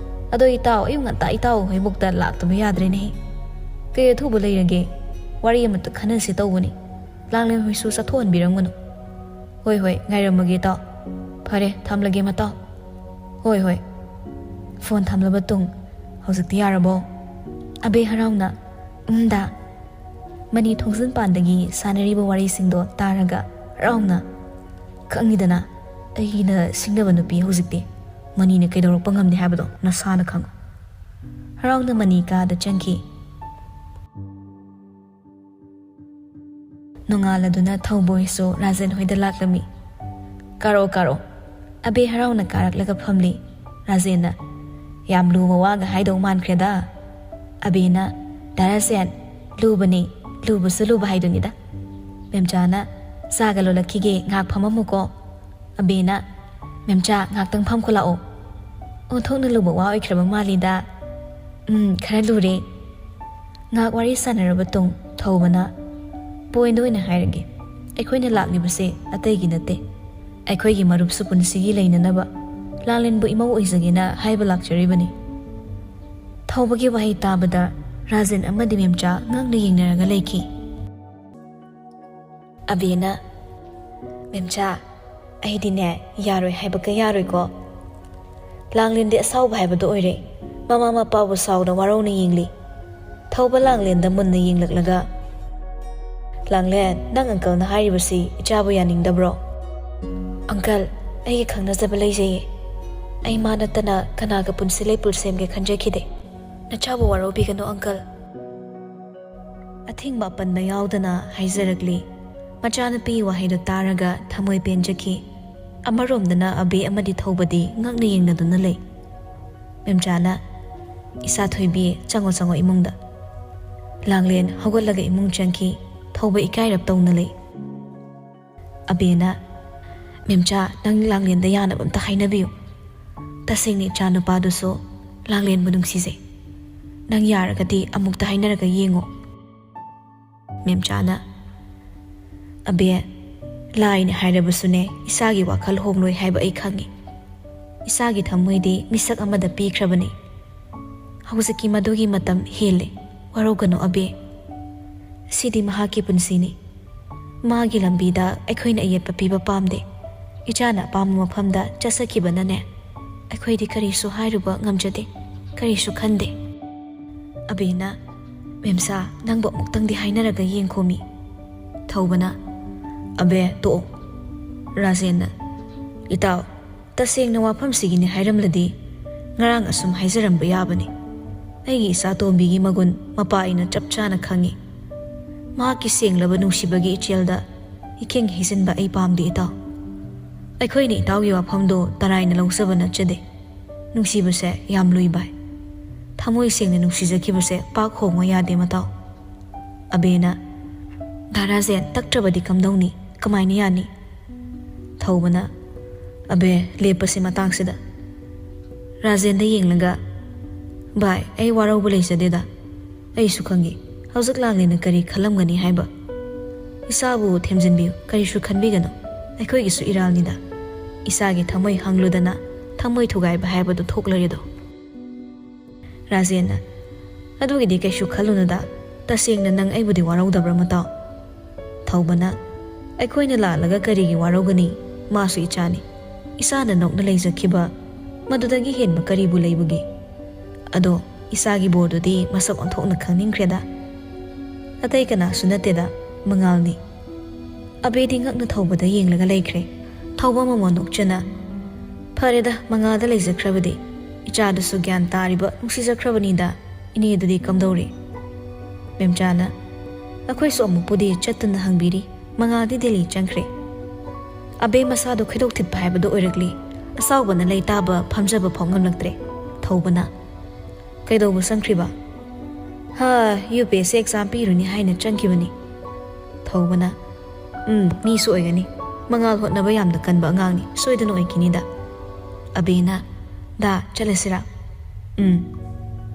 ꯑꯗꯣ ꯏꯇꯥꯎ, ꯑꯌꯨꯛ ꯉꯟꯇꯥ ꯏꯇꯥꯎ ꯍꯣꯏꯕꯣꯛꯇ ꯂꯥꯛꯇꯕ ꯌꯥꯗ꯭ꯔꯦꯅꯦꯍꯦ꯫ ꯀꯩ ꯑꯊꯨꯕ ꯂꯩꯔꯒꯦ? ꯋꯥꯔꯤ ꯑꯃꯇ ꯈꯟꯅꯁꯦ ꯇꯧꯕꯅꯤ꯫ ꯂꯥꯡꯂꯦꯟ ꯍꯣꯏꯁꯨ ꯆꯠꯊꯣꯛꯍꯟꯕꯤꯔꯝꯒꯅꯨ꯫" "ꯍꯣꯏ, ꯍꯣꯏ, ꯉꯥꯏꯔꯝꯃꯒꯦ ꯏꯇꯥꯎ꯫ ꯐꯔꯦ, ꯊꯝꯂꯒꯦ ꯃꯇꯥꯎ꯫" "ꯍꯣꯏ, ꯍꯣꯏ꯫" ꯐꯣꯟ ꯊꯝꯂꯕ ꯇꯨꯡ, "ꯍꯧꯖꯤꯛꯇꯤ ꯌꯥꯔꯕꯣ?" ꯑꯕꯦ ꯍꯔꯥꯎꯅ, "ꯎꯝꯗ꯫" ꯃꯅꯤ ꯊꯣꯡꯖꯤꯟ ꯄꯥꯟꯗꯒꯤ ꯁꯥꯟꯅꯔꯤꯕ ꯋꯥꯔꯤꯁꯤꯡꯗꯣ ꯇꯥꯔꯒ ꯍꯔꯥꯎꯅ, "ꯈꯪꯉꯤꯗꯅ, ꯑꯩꯅ ꯁꯤꯡꯅꯕ ꯅꯨꯄꯤ ꯍꯧꯖꯤꯛꯇꯤ꯫ ꯃꯅꯤꯅ ꯀꯩꯗꯧꯔꯛꯄ ꯉꯝꯗꯦ ꯍꯥꯏꯕꯗꯣ ꯅꯁꯥꯅ ꯈꯪꯉꯨ꯫" ꯍꯔꯥꯎꯅ ꯃꯅꯤ ꯀꯥꯗ ꯆꯪꯈꯤ꯫ ꯅꯣꯡꯉꯥꯜꯂꯗꯨꯅ ꯊꯧꯕꯣꯏꯁꯨ ꯔꯥꯖꯦꯟ ꯍꯣꯏꯗ ꯂꯥꯛꯂꯝꯃꯤ꯫ "ꯀꯥꯔꯛꯑꯣ, ꯀꯥꯔꯛꯑꯣ꯫" ꯑꯕꯦ ꯍꯔꯥꯎꯅ ꯀꯥꯔꯛꯂꯒ ꯐꯝꯂꯤ꯫ ꯔꯥꯖꯦꯟꯅ, "ꯌꯥꯝ ꯂꯨꯕ ꯋꯥꯒ ꯍꯥꯏꯗꯧ ꯃꯥꯟꯈ꯭ꯔꯦꯗ꯫" ꯑꯕꯦꯅ, "ꯗꯥ ꯔꯥꯖꯦꯟ, ꯂꯨꯕꯅꯤ, ꯂꯨꯕꯁꯨ ꯂꯨꯕ ꯍꯥꯏꯗꯨꯅꯤꯗ꯫" ꯃꯦꯝꯆꯥꯅ, "ꯆꯥꯒ ꯂꯣꯜꯂꯛꯈꯤꯒꯦ, ꯉꯥꯏꯍꯥꯛ ꯐꯝꯃꯝꯃꯨꯀꯣ"꯫ ꯑꯕꯦꯅ, "ꯃꯦꯝꯆꯥ, ꯉꯥꯏꯍꯥꯛꯇꯪ ꯐꯝꯈꯣ ꯂꯥꯛꯑꯣ꯫ ꯑꯣꯟꯊꯣꯛꯅ ꯂꯨꯕ ꯋꯥ ꯑꯣꯏꯈ꯭ꯔꯕ ꯃꯥꯜꯂꯤꯗ"꯫ "ꯎꯝ, ꯈꯔ ꯂꯨꯔꯦ"꯫ ꯉꯥꯏꯍꯥꯛ ꯋꯥꯔꯤ ꯁꯥꯟꯅꯔꯕ ꯇꯨꯡ ꯊꯧꯕꯅ, "ꯄꯣꯏꯟꯗ ꯑꯣꯏꯅ ꯍꯥꯏꯔꯒꯦ, ꯑꯩꯈꯣꯏꯅ ꯂꯥꯛꯂꯤꯕꯁꯦ ꯑꯇꯩꯒꯤ ꯅꯠꯇꯦ, ꯑꯩꯈꯣꯏꯒꯤ ꯃꯔꯨꯞꯁꯨ ꯄꯨꯟꯁꯤꯒꯤ ꯂꯩꯅꯅꯕ ꯂꯥꯡꯂꯦꯟꯕꯨ ꯏꯃꯧ ꯑꯣꯏꯖꯒꯦꯅ ꯍꯥꯏꯕ ꯂꯥꯛꯆꯔꯤꯕꯅꯤ"꯫ ꯊꯧꯕꯒꯤ ꯋꯥꯍꯩ ꯇꯥꯕꯗ ꯔꯥꯖꯦꯟ ꯑꯃꯗꯤ ꯃꯦꯝꯆꯥ ꯉꯛꯅ ꯌꯦꯡꯅꯔꯒ ꯂꯩꯈꯤ꯫ ꯑꯕꯦꯅ, "ꯃꯦꯝꯆꯥ, ꯑꯩꯗꯤꯅꯦ, ꯌꯥꯔꯣꯏ ꯍꯥꯏꯕꯒ ꯌꯥꯔꯣꯏꯀꯣ꯫ ꯂꯥꯡꯂꯦꯟꯗꯤ ꯑꯁꯥꯎꯕ ꯍꯥꯏꯕꯗꯣ ꯑꯣꯏꯔꯦ꯫ ꯃꯃꯥ ꯃꯄꯥꯕꯨ ꯁꯥꯎꯅ ꯋꯥꯔꯧꯅ ꯌꯦꯡꯂꯤ"꯫ ꯊꯧꯕ ꯂꯥꯡꯂꯦꯟꯗ ꯃꯨꯟꯅ ꯌꯦꯡꯂꯛꯂꯒ, "ꯂꯥꯡꯂꯦꯟ, ꯅꯪ ꯑꯪꯀꯜꯅ ꯍꯥꯏꯔꯤꯕꯁꯤ ꯏꯆꯥꯕꯨ ꯌꯥꯅꯤꯡꯗꯕ꯭ꯔꯣ?" "ꯑꯪꯀꯜ, ꯑꯩꯒꯤ ꯈꯪꯅꯖꯕ ꯂꯩꯖꯩꯌꯦ꯫ ꯑꯩ ꯃꯥ ꯅꯠꯇꯅ ꯀꯅꯥꯒ ꯄꯨꯟꯁꯤ ꯂꯩꯄꯨꯟ ꯁꯦꯝꯒꯦ ꯈꯟꯖꯈꯤꯗꯦ꯫ ꯅꯆꯥꯕꯨ ꯋꯥꯔꯧꯕꯤꯒꯅꯨ, ꯑꯪꯀꯜ"꯫ ꯑꯊꯤꯡꯕ ꯑꯄꯟꯕ ꯌꯥꯎꯗꯅ ꯍꯥꯏꯖꯔꯛꯂꯤ꯫ ꯃꯆꯥꯅꯨꯄꯤꯒꯤ ꯋꯥꯍꯩꯗꯨ ꯇꯥꯔꯒ ꯊꯃꯣꯏ ꯄꯦꯟꯖꯈꯤ꯫ ꯑꯃꯔꯣꯝꯗꯅ ꯑꯕꯦ ꯑꯃꯗꯤ ꯊꯧꯕꯗꯤ ꯉꯛꯅ ꯌꯦꯡꯅꯗꯨꯅ ꯂꯩ꯫ ꯃꯦꯝꯆꯥꯅ, "ꯏꯆꯥ ꯊꯣꯏꯕꯤ, ꯆꯪꯉꯣ, ꯆꯪꯉꯣ ꯏꯃꯨꯡꯗ"꯫ ꯂꯥꯡꯂꯦꯟ ꯍꯧꯒꯠꯂꯒ ꯏꯃꯨꯡ ꯆꯪꯈꯤ꯫ ꯊꯧꯕ ꯏꯀꯥꯏꯔꯞ ꯇꯧꯅ ꯂꯩ꯫ ꯑꯕꯦꯅ, "ꯃꯦꯝꯆꯥ, ꯅꯪ ꯂꯥꯡꯂꯦꯟꯗ ꯌꯥꯅꯕ ꯑꯝꯇ ꯍꯥꯏꯅꯕꯤꯌꯨ꯫ ꯇꯁꯦꯡꯅ ꯏꯆꯥ ꯅꯨꯄꯥꯗꯨꯁꯨ ꯂꯥꯡꯂꯦꯟꯕꯨ ꯅꯨꯡꯁꯤꯖꯩ꯫ ꯅꯪ ꯌꯥꯔꯒꯗꯤ ꯑꯃꯨꯛꯇ ꯍꯥꯏꯅꯔꯒ ꯌꯦꯡꯉꯣ"꯫ ꯃꯦꯝꯆꯥꯅ, "ꯑꯕꯦ, ꯂꯥꯏꯅ ꯍꯥꯏꯔꯕꯁꯨꯅꯦ, ꯏꯆꯥꯒꯤ ꯋꯥꯈꯜ ꯍꯣꯡꯂꯣꯏ ꯍꯥꯏꯕ ꯑꯩ ꯈꯪꯉꯤ꯫ ꯏꯆꯥꯒꯤ ꯊꯃꯣꯏꯗꯤ ꯃꯤꯁꯛ ꯑꯃꯗ ꯄꯤꯈ꯭ꯔꯕꯅꯤ꯫ ꯍꯧꯖꯤꯛꯀꯤ ꯃꯗꯨꯒꯤ ꯃꯇꯝ ꯍꯦꯜꯂꯦ꯫ ꯋꯥꯔꯧꯒꯅꯨ ꯑꯕꯦ꯫ ꯁꯤꯗꯤ ꯃꯍꯥꯛꯀꯤ ꯄꯨꯟꯁꯤꯅꯤ꯫ ꯃꯥꯒꯤ ꯂꯝꯕꯤꯗ ꯑꯩꯈꯣꯏꯅ ꯑꯌꯦꯠꯄ ꯄꯤꯕ ꯄꯥꯝꯗꯦ꯫ ꯏꯆꯥꯅ ꯑꯄꯥꯝꯕ ꯃꯐꯝꯗ ꯆꯠꯆꯈꯤꯕꯅꯅꯦ, ꯑꯩꯈꯣꯏꯗꯤ ꯀꯔꯤꯁꯨ ꯍꯥꯏꯔꯨꯕ ꯉꯝꯖꯗꯦ, ꯀꯔꯤꯁꯨ ꯈꯟꯗꯦ"꯫ ꯑꯕꯦꯅ, "ꯃꯦꯝꯆꯥ, ꯅꯪꯕꯨ ꯑꯃꯨꯛꯇꯪꯗꯤ ꯍꯥꯏꯅꯔꯒ ꯌꯦꯡꯈꯣꯃꯤ"꯫ ꯊꯧꯕꯅ, "ꯑꯕꯦ, ꯇꯣꯛꯑꯣ"꯫ ꯔꯥꯖꯦꯟꯅ, "ꯏꯇꯥꯎ, ꯇꯁꯦꯡꯅ ꯋꯥꯐꯝꯁꯤꯒꯤꯅꯤ ꯍꯥꯏꯔꯝꯂꯗꯤ ꯉꯔꯥꯡ ꯑꯁꯨꯝ ꯍꯥꯏꯖꯔꯝꯕ ꯌꯥꯕꯅꯤ꯫ ꯑꯩꯒꯤ ꯏꯆꯥ ꯇꯣꯝꯕꯤꯒꯤ ꯃꯒꯨꯟ ꯃꯄꯥ ꯑꯩꯅ ꯆꯞ ꯆꯥꯅ ꯈꯪꯉꯤ꯫ ꯃꯍꯥꯛꯀꯤ ꯁꯦꯡꯂꯕ ꯅꯨꯡꯁꯤꯕꯒꯤ ꯏꯆꯦꯜꯗ ꯏꯈꯤꯡ ꯍꯩꯖꯤꯟꯕ ꯑꯩ ꯄꯥꯝꯗꯦ, ꯏꯇꯥꯎ꯫ ꯑꯩꯈꯣꯏꯅ ꯏꯇꯥꯎꯒꯤ ꯋꯥꯐꯝꯗꯣ ꯇꯔꯥꯏꯅ ꯂꯧꯖꯕ ꯅꯠꯆꯗꯦ꯫ ꯅꯨꯡꯁꯤꯕꯁꯦ ꯌꯥꯝ ꯂꯨꯏ ꯚꯥꯏ꯫ ꯊꯃꯣꯏ ꯁꯦꯡꯅ ꯅꯨꯡꯁꯤꯖꯈꯤꯕꯁꯦ ꯄꯥꯛ ꯍꯣꯡꯉꯣ ꯌꯥꯗꯦ, ꯃꯇꯥꯎ"꯫ ꯑꯕꯦꯅ, "ꯗꯥ ꯔꯥꯖꯦꯟ, ꯇꯛꯇ꯭ꯔꯕꯗꯤ ꯀꯝꯗꯧꯅꯤ? ꯀꯃꯥꯏꯅ ꯌꯥꯅꯤ?" ꯊꯧꯕꯅ, "ꯑꯕꯦ, ꯂꯦꯞꯄꯁꯤ ꯃꯇꯥꯡꯁꯤꯗ꯫" ꯔꯥꯖꯦꯟꯗ ꯌꯦꯡꯂꯒ, "ꯚꯥꯏ, ꯑꯩ ꯋꯥꯔꯧꯕ ꯂꯩꯖꯗꯦꯗ꯫ ꯑꯩꯁꯨ ꯈꯪꯉꯤ ꯍꯧꯖꯤꯛ ꯂꯥꯡꯂꯦꯅ ꯀꯔꯤ ꯈꯜꯂꯝꯒꯅꯤ ꯍꯥꯏꯕ꯫ ꯏꯁꯥꯕꯨ ꯊꯦꯝꯖꯤꯟꯕꯤꯌꯨ, ꯀꯔꯤꯁꯨ ꯈꯟꯕꯤꯒꯅꯨ꯫ ꯑꯩꯈꯣꯏꯒꯤꯁꯨ ꯏꯔꯥꯜꯅꯤꯗ꯫ ꯏꯁꯥꯒꯤ ꯊꯃꯣꯏ ꯍꯪꯂꯨꯗꯅ ꯊꯃꯣꯏ ꯊꯨꯒꯥꯏꯕ ꯍꯥꯏꯕꯗꯨ ꯊꯣꯛꯂꯔꯦꯗꯣ꯫" ꯔꯥꯖꯦꯟꯅ, "ꯑꯗꯨꯒꯤꯗꯤ ꯀꯩꯁꯨ ꯈꯜꯂꯨꯅꯨꯗ꯫ ꯇꯁꯦꯡꯅ ꯅꯪ ꯑꯩꯕꯨꯗꯤ ꯋꯥꯔꯧꯗꯕ꯭ꯔꯥ, ꯃꯇꯥꯎ?" ꯊꯧꯕꯅ, "ꯑꯩꯈꯣꯏꯅ ꯂꯥꯜꯂꯒ ꯀꯔꯤꯒꯤ ꯋꯥꯔꯧꯒꯅꯤ? ꯃꯥꯁꯨ ꯏꯆꯥꯅꯤ꯫ ꯏꯁꯥꯅ ꯅꯣꯛꯅ ꯂꯩꯖꯈꯤꯕ, ꯃꯗꯨꯗꯒꯤ ꯍꯦꯟꯕ ꯀꯔꯤꯕꯨ ꯂꯩꯕꯒꯦ? ꯑꯗꯣ ꯏꯆꯥꯒꯤ ꯕꯣꯔꯗꯨꯗꯤ ꯃꯁꯛ ꯑꯣꯟꯊꯣꯛꯅ ꯈꯪꯅꯤꯡꯈ꯭ꯔꯦꯗ꯫ ꯑꯇꯩ ꯀꯅꯥꯁꯨ ꯅꯠꯇꯦꯗ, ꯃꯉꯥꯜꯅꯤ꯫" ꯑꯕꯦꯗꯤ ꯉꯛꯅ ꯊꯧꯕꯗ ꯌꯦꯡꯂꯒ ꯂꯩꯈ꯭ꯔꯦ꯫ ꯊꯧꯕ ꯃꯃꯣꯟ ꯅꯣꯛꯆꯅ, "ꯐꯔꯦꯗ, ꯃꯉꯥꯜꯗ ꯂꯩꯖꯈ꯭ꯔꯕꯗꯤ꯫ ꯏꯆꯥꯗꯨꯁꯨ ꯒ꯭ꯌꯥꯟ ꯇꯥꯔꯤꯕ, ꯅꯨꯡꯁꯤꯖꯈ꯭ꯔꯕꯅꯤꯗ꯫ ꯏꯅꯦꯗꯨꯗꯤ ꯀꯝꯗꯧꯔꯤ?" ꯃꯦꯝꯆꯥꯅ, "ꯑꯩꯈꯣꯏꯁꯨ ꯑꯃꯨꯛꯄꯨꯗꯤ ꯆꯠꯇꯨꯅ ꯍꯪꯕꯤꯔꯤ꯫ ꯃꯉꯥꯜꯗꯤ ꯗꯦꯜꯂꯤ ꯆꯪꯈ꯭ꯔꯦ꯫" ꯑꯕꯦ ꯃꯁꯥꯗꯣ ꯈꯣꯏꯗꯧ ꯊꯤꯠꯄ ꯍꯥꯏꯕꯗꯨ ꯑꯣꯏꯔꯛꯂꯤ꯫ ꯑꯁꯥꯎꯕꯅ ꯂꯩ ꯇꯥꯕ ꯐꯝꯖꯕ ꯐꯥꯎ ꯉꯝꯂꯛꯇ꯭ꯔꯦ꯫ ꯊꯧꯕꯅ, "ꯀꯩꯗꯧꯕ ꯆꯪꯈ꯭ꯔꯤꯕ?" "ꯍꯥ, U P S C exam ꯄꯤꯔꯨꯅꯤ ꯍꯥꯏꯅ ꯆꯪꯈꯤꯕꯅꯤ꯫" ꯊꯧꯕꯅ, "ꯎꯝ, ꯃꯤꯁꯨ ꯑꯣꯏꯒꯅꯤ꯫ ꯃꯉꯥꯜ ꯍꯣꯠꯅꯕ ꯌꯥꯝꯅ ꯀꯟꯕ ꯑꯉꯥꯡꯅꯤ, ꯁꯣꯏꯗꯅ ꯑꯣꯏꯈꯤꯅꯤꯗ꯫" ꯑꯕꯦꯅ, "ꯗꯥ, ꯆꯠꯂꯁꯤꯔꯥ?" "ꯎꯝ꯫"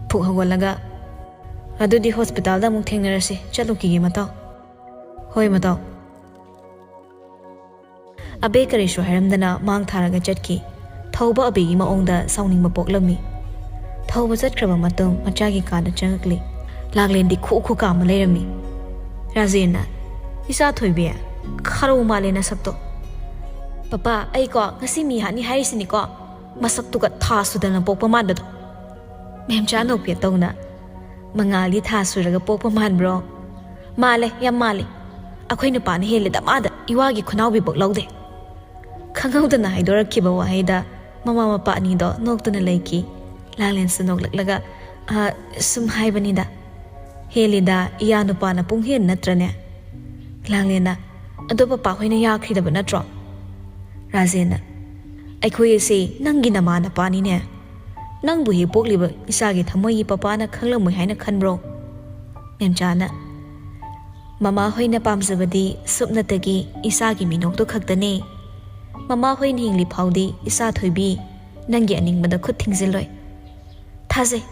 ꯐꯨꯛ ꯍꯧꯒꯠꯂꯒ, "ꯑꯗꯨꯗꯤ ꯍꯣꯁꯄꯤꯇꯥꯜꯗ ꯑꯃꯨꯛ ꯊꯦꯡꯅꯔꯁꯤ, ꯆꯠꯂꯨꯈꯤꯒꯦ ꯃꯇꯥꯎ꯫" "ꯍꯣꯏ ꯃꯇꯥꯎ꯫" ꯑꯕꯦ ꯀꯔꯤꯁꯨ ꯍꯥꯏꯔꯝꯗꯅ ꯃꯥꯡ ꯊꯥꯔꯒ ꯆꯠꯈꯤ꯫ ꯊꯧꯕ ꯑꯕꯦꯒꯤ ꯃꯑꯣꯡꯗ ꯁꯥꯎꯅꯤꯡꯕ ꯄꯣꯛꯂꯝꯃꯤ꯫ ꯊꯧꯕ ꯆꯠꯈ꯭ꯔꯕ ꯃꯇꯨꯡ ꯃꯆꯥꯒꯤ ꯀꯥꯗ ꯆꯪꯉꯛꯂꯤ꯫ ꯂꯥꯡꯂꯦꯟꯗꯤ ꯈꯨ ꯈꯨ ꯀꯥꯝꯃ ꯂꯩꯔꯝꯃꯤ꯫ ꯔꯥꯖꯦꯟꯅ, "ꯏꯆꯥ ꯊꯣꯏꯕꯤ, ꯈꯔꯧ ꯃꯥꯜꯂꯦ ꯅꯁꯛꯇꯣ꯫" "ꯄꯄꯥ, ꯑꯩꯀꯣ ꯉꯁꯤ ꯃꯤ ꯍꯥꯠꯅꯤ ꯍꯥꯏꯔꯤꯁꯤꯅꯤꯀꯣ, ꯃꯁꯛꯇꯨꯒ ꯊꯥ ꯁꯨꯗꯅ ꯄꯣꯛꯄ ꯃꯥꯟꯕꯗꯣ꯫" ꯃꯦꯝꯆꯥ ꯅꯣꯛꯐꯦꯠ ꯇꯧꯅ, "ꯃꯉꯥꯜꯗꯤ ꯊꯥ ꯁꯨꯔꯒ ꯄꯣꯛꯄ ꯃꯥꯟꯕ꯭ꯔꯣ?" "ꯃꯥꯜꯂꯦ, ꯌꯥꯝ ꯃꯥꯜꯂꯦ꯫ ꯑꯩꯈꯣꯏ ꯅꯨꯄꯥꯅ ꯍꯦꯜꯂꯦꯗ ꯃꯥꯗ, ꯏꯋꯥꯒꯤ ꯈꯨꯅꯥꯎꯕꯤꯕꯨꯛ ꯂꯧꯗꯦ꯫" ꯈꯪꯍꯧꯗꯅ ꯍꯥꯏꯗꯣꯔꯛꯈꯤꯕ ꯋꯥꯍꯩꯗ ꯃꯃꯥ ꯃꯄꯥ ꯑꯅꯤꯗꯣ ꯅꯣꯛꯇꯨꯅ ꯂꯩꯈꯤ꯫ ꯂꯥꯡꯂꯦꯟꯁꯨ ꯅꯣꯛꯂꯛꯂꯒ, "ꯑ, ꯁꯨꯝ ꯍꯥꯏꯕꯅꯤꯗ꯫" "ꯍꯦꯜꯂꯤꯗ, ꯏꯌꯥ ꯅꯨꯄꯥꯅ ꯄꯨꯡ ꯍꯦꯟ ꯅꯠꯇ꯭ꯔꯅꯦ?" ꯂꯥꯡꯂꯦꯟꯅ, "ꯑꯗꯣ ꯄꯄꯥ ꯍꯣꯏꯅ ꯌꯥꯈ꯭ꯔꯤꯗꯕ ꯅꯠꯇ꯭ꯔꯣ?" ꯔꯥꯖꯦꯟꯅ, "ꯑꯩꯈꯣꯏ ꯑꯁꯦ ꯅꯪꯒꯤ ꯅꯃꯥ ꯅꯄꯥꯅꯤꯅꯦ꯫ ꯅꯪꯕꯨ ꯍꯦꯛ ꯄꯣꯛꯂꯤꯕ ꯏꯆꯥꯒꯤ ꯊꯃꯣꯏꯒꯤ ꯄꯄꯥꯅ ꯈꯪꯂꯝꯃꯣꯏ ꯍꯥꯏꯅ ꯈꯟꯕ꯭ꯔꯣ?" ꯃꯦꯝꯆꯥꯅ, "ꯃꯃꯥ ꯍꯣꯏꯅ ꯄꯥꯝꯖꯕꯗꯤ ꯁꯨꯞꯅꯇꯒꯤ ꯏꯁꯥꯒꯤ ꯃꯤꯅꯣꯛꯇꯨ ꯈꯛꯇꯅꯦ꯫ ꯃꯃꯥ ꯍꯣꯏꯅ ꯍꯤꯡꯂꯤ ꯐꯥꯎꯗꯤ ꯏꯁꯥ ꯊꯣꯏꯕꯤ ꯅꯪꯒꯤ ꯑꯅꯤꯡꯕꯗ ꯈꯨꯠ ꯊꯤꯡꯖꯤꯜꯂꯣꯏ꯫ ꯊꯥꯖꯩ,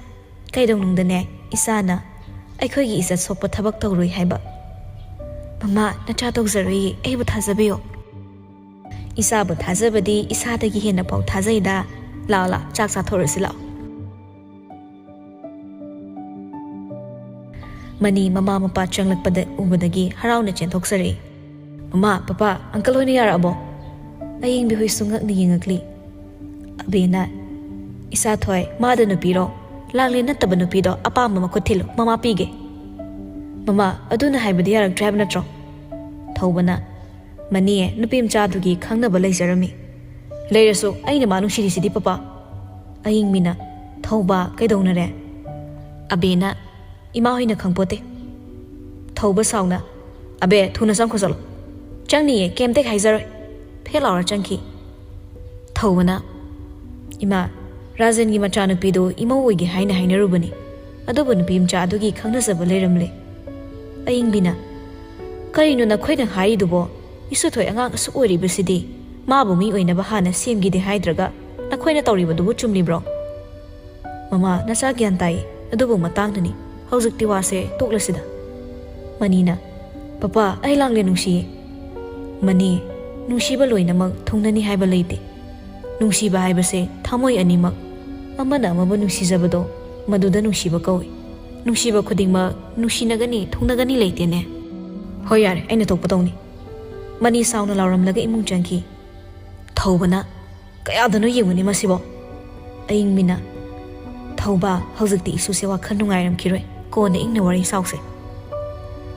ꯀꯩꯗꯧꯅꯨꯡꯗꯅꯦ ꯏꯁꯥꯅ ꯑꯩꯈꯣꯏꯒꯤ ꯏꯖꯠ ꯁꯣꯛꯄ ꯊꯕꯛ ꯇꯧꯔꯣꯏ ꯍꯥꯏꯕ꯫ ꯃꯃꯥ, ꯅꯆꯥ ꯇꯧꯖꯔꯣꯏꯌꯦ, ꯑꯩꯕꯨ ꯊꯥꯖꯕꯤꯌꯣ꯫" "ꯏꯁꯥꯕꯨ ꯊꯥꯖꯕꯗꯤ ꯏꯁꯥꯗꯒꯤ ꯍꯦꯟꯅ ꯐꯥꯎ ꯊꯥꯖꯩꯗ꯫ ꯂꯥꯛꯑꯣ, ꯂꯥꯛꯑꯣ, ꯆꯥꯛ ꯆꯥꯊꯣꯛꯔꯁꯤ ꯂꯥꯛꯑꯣ꯫" ꯃꯅꯤ ꯃꯃꯥ ꯃꯄꯥ ꯆꯪꯂꯛꯄꯗ ꯎꯕꯗꯒꯤ ꯍꯔꯥꯎꯅ ꯆꯦꯟꯊꯣꯛꯆꯔꯛꯏ꯫ "ꯃꯃꯥ, ꯄꯄꯥ, ꯑꯪꯀꯜ ꯍꯣꯏꯅ ꯌꯥꯔꯛꯑꯕꯣ?" ꯑꯌꯤꯡꯕꯤ ꯍꯣꯏꯁꯨ ꯉꯛꯅ ꯌꯦꯡꯉꯛꯂꯤ꯫ ꯑꯕꯦꯅ, "ꯏꯁꯥ ꯊꯣꯏ, ꯃꯥꯗ ꯅꯨꯄꯤꯔꯣ? ꯂꯥꯡꯂꯦꯟ ꯅꯠꯇꯕ ꯅꯨꯄꯤꯗꯣ ꯑꯄꯥꯝꯕ ꯃꯈꯨꯠ ꯊꯤꯜꯂꯨ, ꯃꯃꯥ ꯄꯤꯒꯦ꯫" "ꯃꯃꯥ, ꯑꯗꯨꯅ ꯍꯥꯏꯕꯗꯤ ꯌꯥꯔꯛꯇ꯭ꯔꯦ ꯍꯥꯏꯕ ꯅꯠꯇ꯭ꯔꯣ?" ꯊꯧꯕꯅ, "ꯃꯅꯤ, ꯅꯨꯄꯤ ꯃꯆꯥꯗꯨꯒꯤ ꯈꯪꯅꯕ ꯂꯩꯖꯔꯝꯃꯤ꯫" "ꯂꯩꯔꯁꯨ ꯑꯩꯅ ꯃꯥ ꯅꯨꯡꯁꯤꯔꯤꯁꯤꯗꯤ ꯄꯄꯥ꯫" ꯑꯌꯤꯡꯕꯤꯅ, "ꯊꯧꯕ, ꯀꯩꯗꯧꯅꯔꯦ?" ꯑꯕꯦꯅ, "ꯏꯃꯥ ꯍꯣꯏꯅ ꯈꯪꯄꯣꯠꯇꯦ꯫" ꯊꯧꯕ ꯁꯥꯎꯅ, "ꯑꯕꯦ, ꯊꯨꯅ ꯆꯪꯈꯣ ꯆꯠꯂꯣ꯫" "ꯆꯪꯅꯤꯌꯦ, ꯀꯩꯝꯇ ꯍꯦꯛ ꯍꯥꯏꯖꯔꯣꯏ꯫" ꯐꯦꯠ ꯂꯥꯎꯔ ꯆꯪꯈꯤ꯫ ꯊꯧꯕꯅ, "ꯏꯃꯥ, ꯔꯥꯖꯦꯟꯒꯤ ꯃꯆꯥꯅꯨꯄꯤꯗꯨ ꯏꯃꯧ ꯑꯣꯏꯒꯦ ꯍꯥꯏꯅ ꯍꯥꯏꯅꯔꯨꯕꯅꯤ꯫ ꯑꯗꯨꯕꯨ ꯅꯨꯄꯤ ꯃꯆꯥ ꯑꯗꯨꯒꯤ ꯈꯪꯅꯖꯕ ꯂꯩꯔꯝꯂꯦ꯫" ꯑꯌꯤꯡꯕꯤꯅ, "ꯀꯔꯤꯅꯣ ꯅꯈꯣꯏꯅ ꯍꯥꯏꯔꯤꯗꯨꯕꯣ? ꯏꯁꯨꯊꯣꯏ ꯑꯉꯥꯡ ꯑꯁꯨꯛ ꯑꯣꯏꯔꯤꯕꯁꯤꯗꯤ ꯃꯥꯕꯨ ꯃꯤ ꯑꯣꯏꯅꯕ ꯍꯥꯟꯅ ꯁꯦꯝꯈꯤꯗꯦ ꯍꯥꯏꯗ꯭ꯔꯒ ꯅꯈꯣꯏꯅ ꯇꯧꯔꯤꯕꯗꯨꯕꯨ ꯆꯨꯝꯂꯤꯕ꯭ꯔꯣ?" "ꯃꯃꯥ, ꯅꯆꯥ ꯒ꯭ꯌꯥꯟ ꯇꯥꯏ, ꯑꯗꯨꯕꯨ ꯃꯇꯥꯡꯗꯨꯅꯤ꯫ ꯍꯧꯖꯤꯛꯇꯤ ꯋꯥꯁꯦ ꯇꯣꯛꯂꯁꯤꯗ꯫" ꯃꯅꯤꯅ, "ꯄꯄꯥ, ꯑꯩ ꯂꯥꯡꯂꯦꯟ ꯅꯨꯡꯁꯤꯌꯦ꯫" ꯃꯅꯤ, "ꯅꯨꯡꯁꯤꯕ ꯂꯣꯏꯅꯃꯛ ꯊꯨꯡꯅꯅꯤ ꯍꯥꯏꯕ ꯂꯩꯇꯦ꯫ ꯅꯨꯡꯁꯤꯕ ꯍꯥꯏꯕꯁꯦ ꯊꯃꯣꯏ ꯑꯅꯤꯃꯛ ꯑꯃꯅ ꯑꯃꯕꯨ ꯅꯨꯡꯁꯤꯖꯕꯗꯣ, ꯃꯗꯨꯗ ꯅꯨꯡꯁꯤꯕ ꯀꯧꯏ꯫ ꯅꯨꯡꯁꯤꯕ ꯈꯨꯗꯤꯡꯃꯛ ꯅꯨꯡꯁꯤꯅꯒꯅꯤ, ꯊꯨꯡꯅꯒꯅꯤ ꯂꯩꯇꯦꯅꯦ꯫" "ꯍꯣꯏ, ꯌꯥꯔꯦ, ꯑꯩꯅ ꯊꯣꯛꯄ ꯇꯧꯅꯤ꯫" ꯃꯅꯤ ꯁꯥꯎꯅ ꯂꯥꯎꯔꯝꯂꯒ ꯏꯃꯨꯡ ꯆꯪꯈꯤ꯫ ꯊꯧꯕꯅ, "ꯀꯌꯥꯗꯅꯣ ꯌꯦꯡꯉꯨꯅꯦ ꯃꯁꯤꯕꯣ꯫" ꯑꯌꯤꯡꯕꯤꯅ, "ꯊꯧꯕ, ꯍꯧꯖꯤꯛꯇꯤ ꯏꯁꯨꯁꯦ ꯋꯥꯈꯜ ꯅꯨꯡꯉꯥꯏꯔꯝꯈꯤꯔꯣꯏ, ꯀꯣꯟꯅ ꯏꯪꯅ ꯋꯥꯔꯤ ꯁꯥꯎꯁꯦ꯫"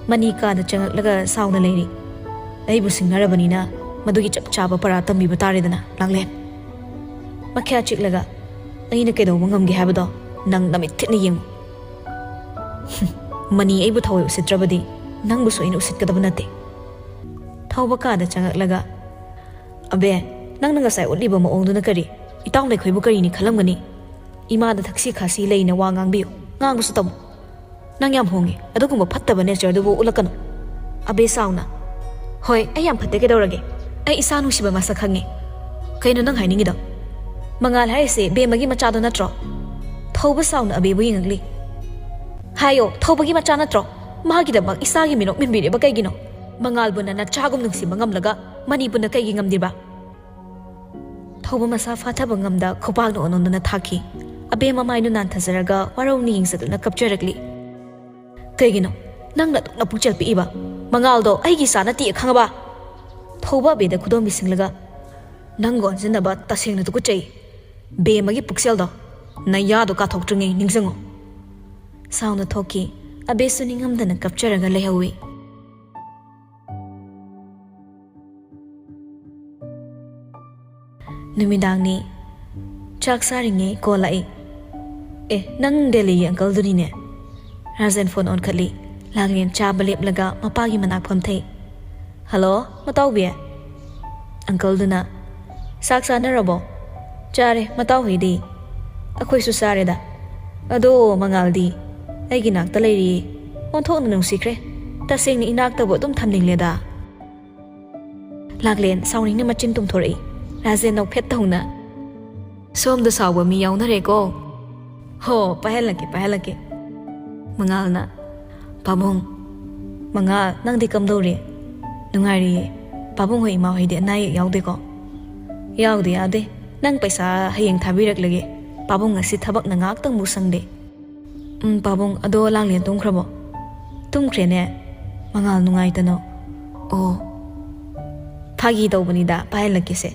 ꯃꯅꯤ ꯀꯥꯗ ꯆꯪꯉꯛꯂꯒ ꯁꯥꯎꯅ ꯂꯩꯔꯤ꯫ "ꯑꯩꯕꯨ ꯁꯤꯡꯅꯔꯕꯅꯤꯅ ꯃꯗꯨꯒꯤ ꯆꯞ ꯆꯥꯕ ꯄꯔꯥ ꯇꯝꯕꯤꯕ ꯇꯥꯔꯦꯗꯅ, ꯂꯥꯡꯂꯦꯟ꯫" ꯃꯈ꯭ꯌꯥ ꯆꯤꯛꯂꯒ, "ꯑꯩꯅ ꯀꯩꯗꯧꯕ ꯉꯝꯒꯦ ꯍꯥꯏꯕꯗꯣ ꯅꯪ ꯅꯃꯤꯠ ꯊꯤꯠꯅ ꯌꯦꯡꯉꯨ꯫" "ꯃꯅꯤ, ꯑꯩꯕꯨ ꯊꯑꯣꯏ ꯎꯁꯤꯠꯇ꯭ꯔꯕꯗꯤ ꯅꯪꯕꯨꯁꯨ ꯑꯩꯅ ꯎꯁꯤꯠꯀꯗꯕ ꯅꯠꯇꯦ꯫" ꯊꯧꯕ ꯀꯥꯗ ꯆꯪꯉꯛꯂꯒ, "ꯑꯕꯦ, ꯅꯪꯅ ꯉꯁꯥꯏ ꯎꯠꯂꯤꯕ ꯃꯑꯣꯡꯗꯨꯅ ꯀꯔꯤ? ꯏꯇꯥꯎ ꯂꯩꯈꯣꯏꯕꯨ ꯀꯔꯤꯅꯤ ꯈꯜꯂꯝꯒꯅꯤ? ꯏꯃꯥꯗ ꯊꯛꯁꯤ ꯈꯥꯁꯤ ꯂꯩꯅ ꯋꯥ ꯉꯥꯡꯕꯤꯌꯨ, ꯉꯥꯡꯕꯁꯨ ꯇꯝꯃꯨ꯫ ꯅꯪ ꯌꯥꯝ ꯍꯣꯡꯉꯤ, ꯑꯗꯨꯒꯨꯝꯕ ꯐꯠꯇꯕ ꯅꯦꯆꯔꯗꯨꯕꯨ ꯎꯠꯂꯛꯀꯅꯨ꯫" ꯑꯕꯦ ꯁꯥꯎꯅ, "ꯍꯣꯏ, ꯑꯩ ꯌꯥꯝ ꯐꯠꯇꯦ, ꯀꯩꯗꯧꯔꯒꯦ? ꯑꯩ ꯏꯁꯥ ꯅꯨꯡꯁꯤꯕ ꯃꯁꯛ ꯈꯪꯉꯦ꯫ ꯀꯩꯅꯣ ꯅꯪ ꯍꯥꯏꯅꯤꯡꯉꯤꯗꯣ? ꯃꯉꯥꯜ ꯍꯥꯏꯔꯤꯁꯦ ꯕꯦꯝꯃꯒꯤ ꯃꯆꯥꯗꯣ ꯅꯠꯇ꯭ꯔꯣ?" ꯊꯧꯕ ꯁꯥꯎꯅ ꯑꯕꯦꯕꯨ ꯌꯦꯡꯉꯛꯂꯤ꯫ "ꯍꯥꯏꯌꯣ, ꯊꯧꯕꯒꯤ ꯃꯆꯥ ꯅꯠꯇ꯭ꯔꯣ? ꯃꯥꯒꯤꯗꯃꯛ ꯏꯁꯥꯒꯤ ꯃꯤꯅꯣꯛ ꯃꯤꯟꯕꯤꯔꯤꯕ ꯀꯩꯒꯤꯅꯣ? ꯃꯉꯥꯜꯕꯨꯅ ꯅꯆꯥꯒꯨꯝ ꯅꯨꯡꯁꯤꯕ ꯉꯝꯂꯒ ꯃꯅꯤꯕꯨꯅ ꯀꯩꯒꯤ ꯉꯝꯗ꯭ꯔꯤꯕ?" ꯊꯧꯕ ꯃꯁꯥ ꯐꯥꯊꯕ ꯉꯝꯗ ꯈꯨꯄꯥꯛꯅ ꯑꯣꯟ ꯑꯣꯟꯗꯨꯅ ꯊꯥꯈꯤ꯫ ꯑꯕꯦ ꯃꯃꯥꯏꯗꯨ ꯅꯥꯟꯊꯖꯔꯒ ꯋꯥꯔꯧꯅ ꯌꯦꯡꯖꯗꯨꯅ ꯀꯞꯆꯔꯛꯂꯤ꯫ "ꯀꯩꯒꯤꯅꯣ ꯅꯪꯅ ꯑꯗꯨꯛ ꯅꯄꯨꯛꯆꯦꯜ ꯄꯤꯛꯏꯕ? ꯃꯉꯥꯜꯗꯣ ꯑꯩꯒꯤ ꯏꯆꯥ ꯅꯠꯇꯦ ꯈꯪꯉꯕ?" ꯊꯧꯕ ꯑꯕꯦꯗ ꯈꯨꯗꯣꯝ ꯄꯤꯁꯤꯜꯂꯒ, "ꯅꯪꯒ ꯑꯣꯟꯁꯤꯟꯅꯕ ꯇꯁꯦꯡꯅ ꯇꯨꯀꯠꯆꯩ꯫ ꯕꯦꯝꯃꯒꯤ ꯄꯨꯛꯆꯦꯜꯗꯣ ꯅꯌꯥꯗꯣ ꯀꯥꯊꯣꯛꯇ꯭ꯔꯤꯉꯩ ꯅꯤꯡꯁꯤꯡꯉꯨ꯫" ꯁꯥꯎꯅ ꯊꯣꯛꯈꯤ꯫ ꯑꯕꯦꯁꯨ ꯅꯤꯡꯉꯝꯗꯅ ꯀꯞꯆꯔꯒ ꯂꯩꯍꯧꯏ꯫ ꯅꯨꯃꯤꯗꯥꯡꯅꯤ꯫ ꯆꯥꯛ ꯆꯥꯔꯤꯉꯩ ꯀꯣꯜ ꯂꯥꯛꯏ꯫ "ꯑꯦ, ꯅꯪ ꯗꯦꯜꯂꯤꯒꯤ ꯑꯪꯀꯜꯗꯨꯅꯤꯅꯦ?" ꯔꯥꯖꯦꯟ ꯐꯣꯟ ꯑꯣꯟꯈꯠꯂꯤ꯫ ꯂꯥꯡꯂꯦꯟ ꯆꯥꯕ ꯂꯦꯞꯂꯒ ꯃꯄꯥꯒꯤ ꯃꯅꯥꯛ ꯐꯝꯊꯩ꯫ "ꯍꯜꯂꯣ, ꯃꯇꯥꯎꯕꯤ?" ꯑꯪꯀꯜꯗꯨꯅ, "ꯆꯥꯛ ꯆꯥꯅꯔꯕꯣ?" "ꯆꯥꯔꯦ, ꯃꯇꯥꯎ ꯍꯣꯏꯗꯤ?" "ꯑꯩꯈꯣꯏꯁꯨ ꯆꯥꯔꯦꯗ꯫ ꯑꯗꯣ ꯃꯉꯥꯜꯗꯤ?" "ꯑꯩꯒꯤ ꯅꯥꯛꯇ ꯂꯩꯔꯤꯌꯦ꯫ ꯑꯣꯟꯊꯣꯛꯅ ꯅꯨꯡꯁꯤꯈ꯭ꯔꯦ꯫ ꯇꯁꯦꯡꯅ ꯏꯅꯥꯛꯇꯕꯨ ꯑꯗꯨꯝ ꯊꯝꯅꯤꯡꯂꯦꯗ꯫" ꯂꯥꯡꯂꯦꯟ ꯁꯥꯎꯅꯤꯡꯅ ꯃꯆꯤꯟ ꯇꯨꯝꯊꯣꯔꯛꯏ꯫ ꯔꯥꯖꯦꯟ ꯅꯣꯛꯐꯦꯠ ꯇꯧꯅ, "ꯁꯣꯝꯗ ꯁꯥꯎꯕ ꯃꯤ ꯌꯥꯎꯅꯔꯦꯀꯣ꯫ ꯍꯣ, ꯄꯥꯏꯍꯜꯂꯛꯀꯦ, ꯄꯥꯏꯍꯜꯂꯛꯀꯦ꯫" ꯃꯉꯥꯜꯅ, "ꯄꯥꯕꯨꯡ, ꯃꯉꯥꯜ, ꯅꯪꯗꯤ ꯀꯝꯗꯧꯔꯤ?" "ꯅꯨꯡꯉꯥꯏꯔꯤꯌꯦ꯫ ꯄꯥꯕꯨꯡ ꯍꯣꯏ, ꯏꯃꯥ ꯍꯣꯏꯗꯤ ꯑꯅꯥ ꯑꯌꯦꯛ ꯌꯥꯎꯗꯦꯀꯣ?" "ꯌꯥꯎꯗꯦ, ꯌꯥꯎꯗꯦ꯫ ꯅꯪ ꯄꯩꯁꯥ ꯍꯌꯦꯡ ꯊꯥꯕꯤꯔꯛꯂꯒꯦ꯫ ꯄꯥꯕꯨꯡ ꯉꯁꯤ ꯊꯕꯛꯅ ꯉꯥꯏꯍꯥꯛꯇꯪꯕꯨ ꯁꯪꯗꯦ꯫" "ꯎꯝ, ꯄꯥꯕꯨꯡ, ꯑꯗꯣ ꯂꯥꯡꯂꯦꯟ ꯇꯨꯝꯈ꯭ꯔꯕꯣ?" "ꯇꯨꯝꯈ꯭ꯔꯦꯅꯦ꯫ ꯃꯉꯥꯜ ꯅꯨꯡꯉꯥꯏꯇꯅꯣ꯫" "ꯑꯣ, ꯐꯥꯒꯤ ꯇꯧꯕꯅꯤꯗ, ꯄꯥꯏꯍꯜꯂꯛꯀꯦꯁꯦ꯫"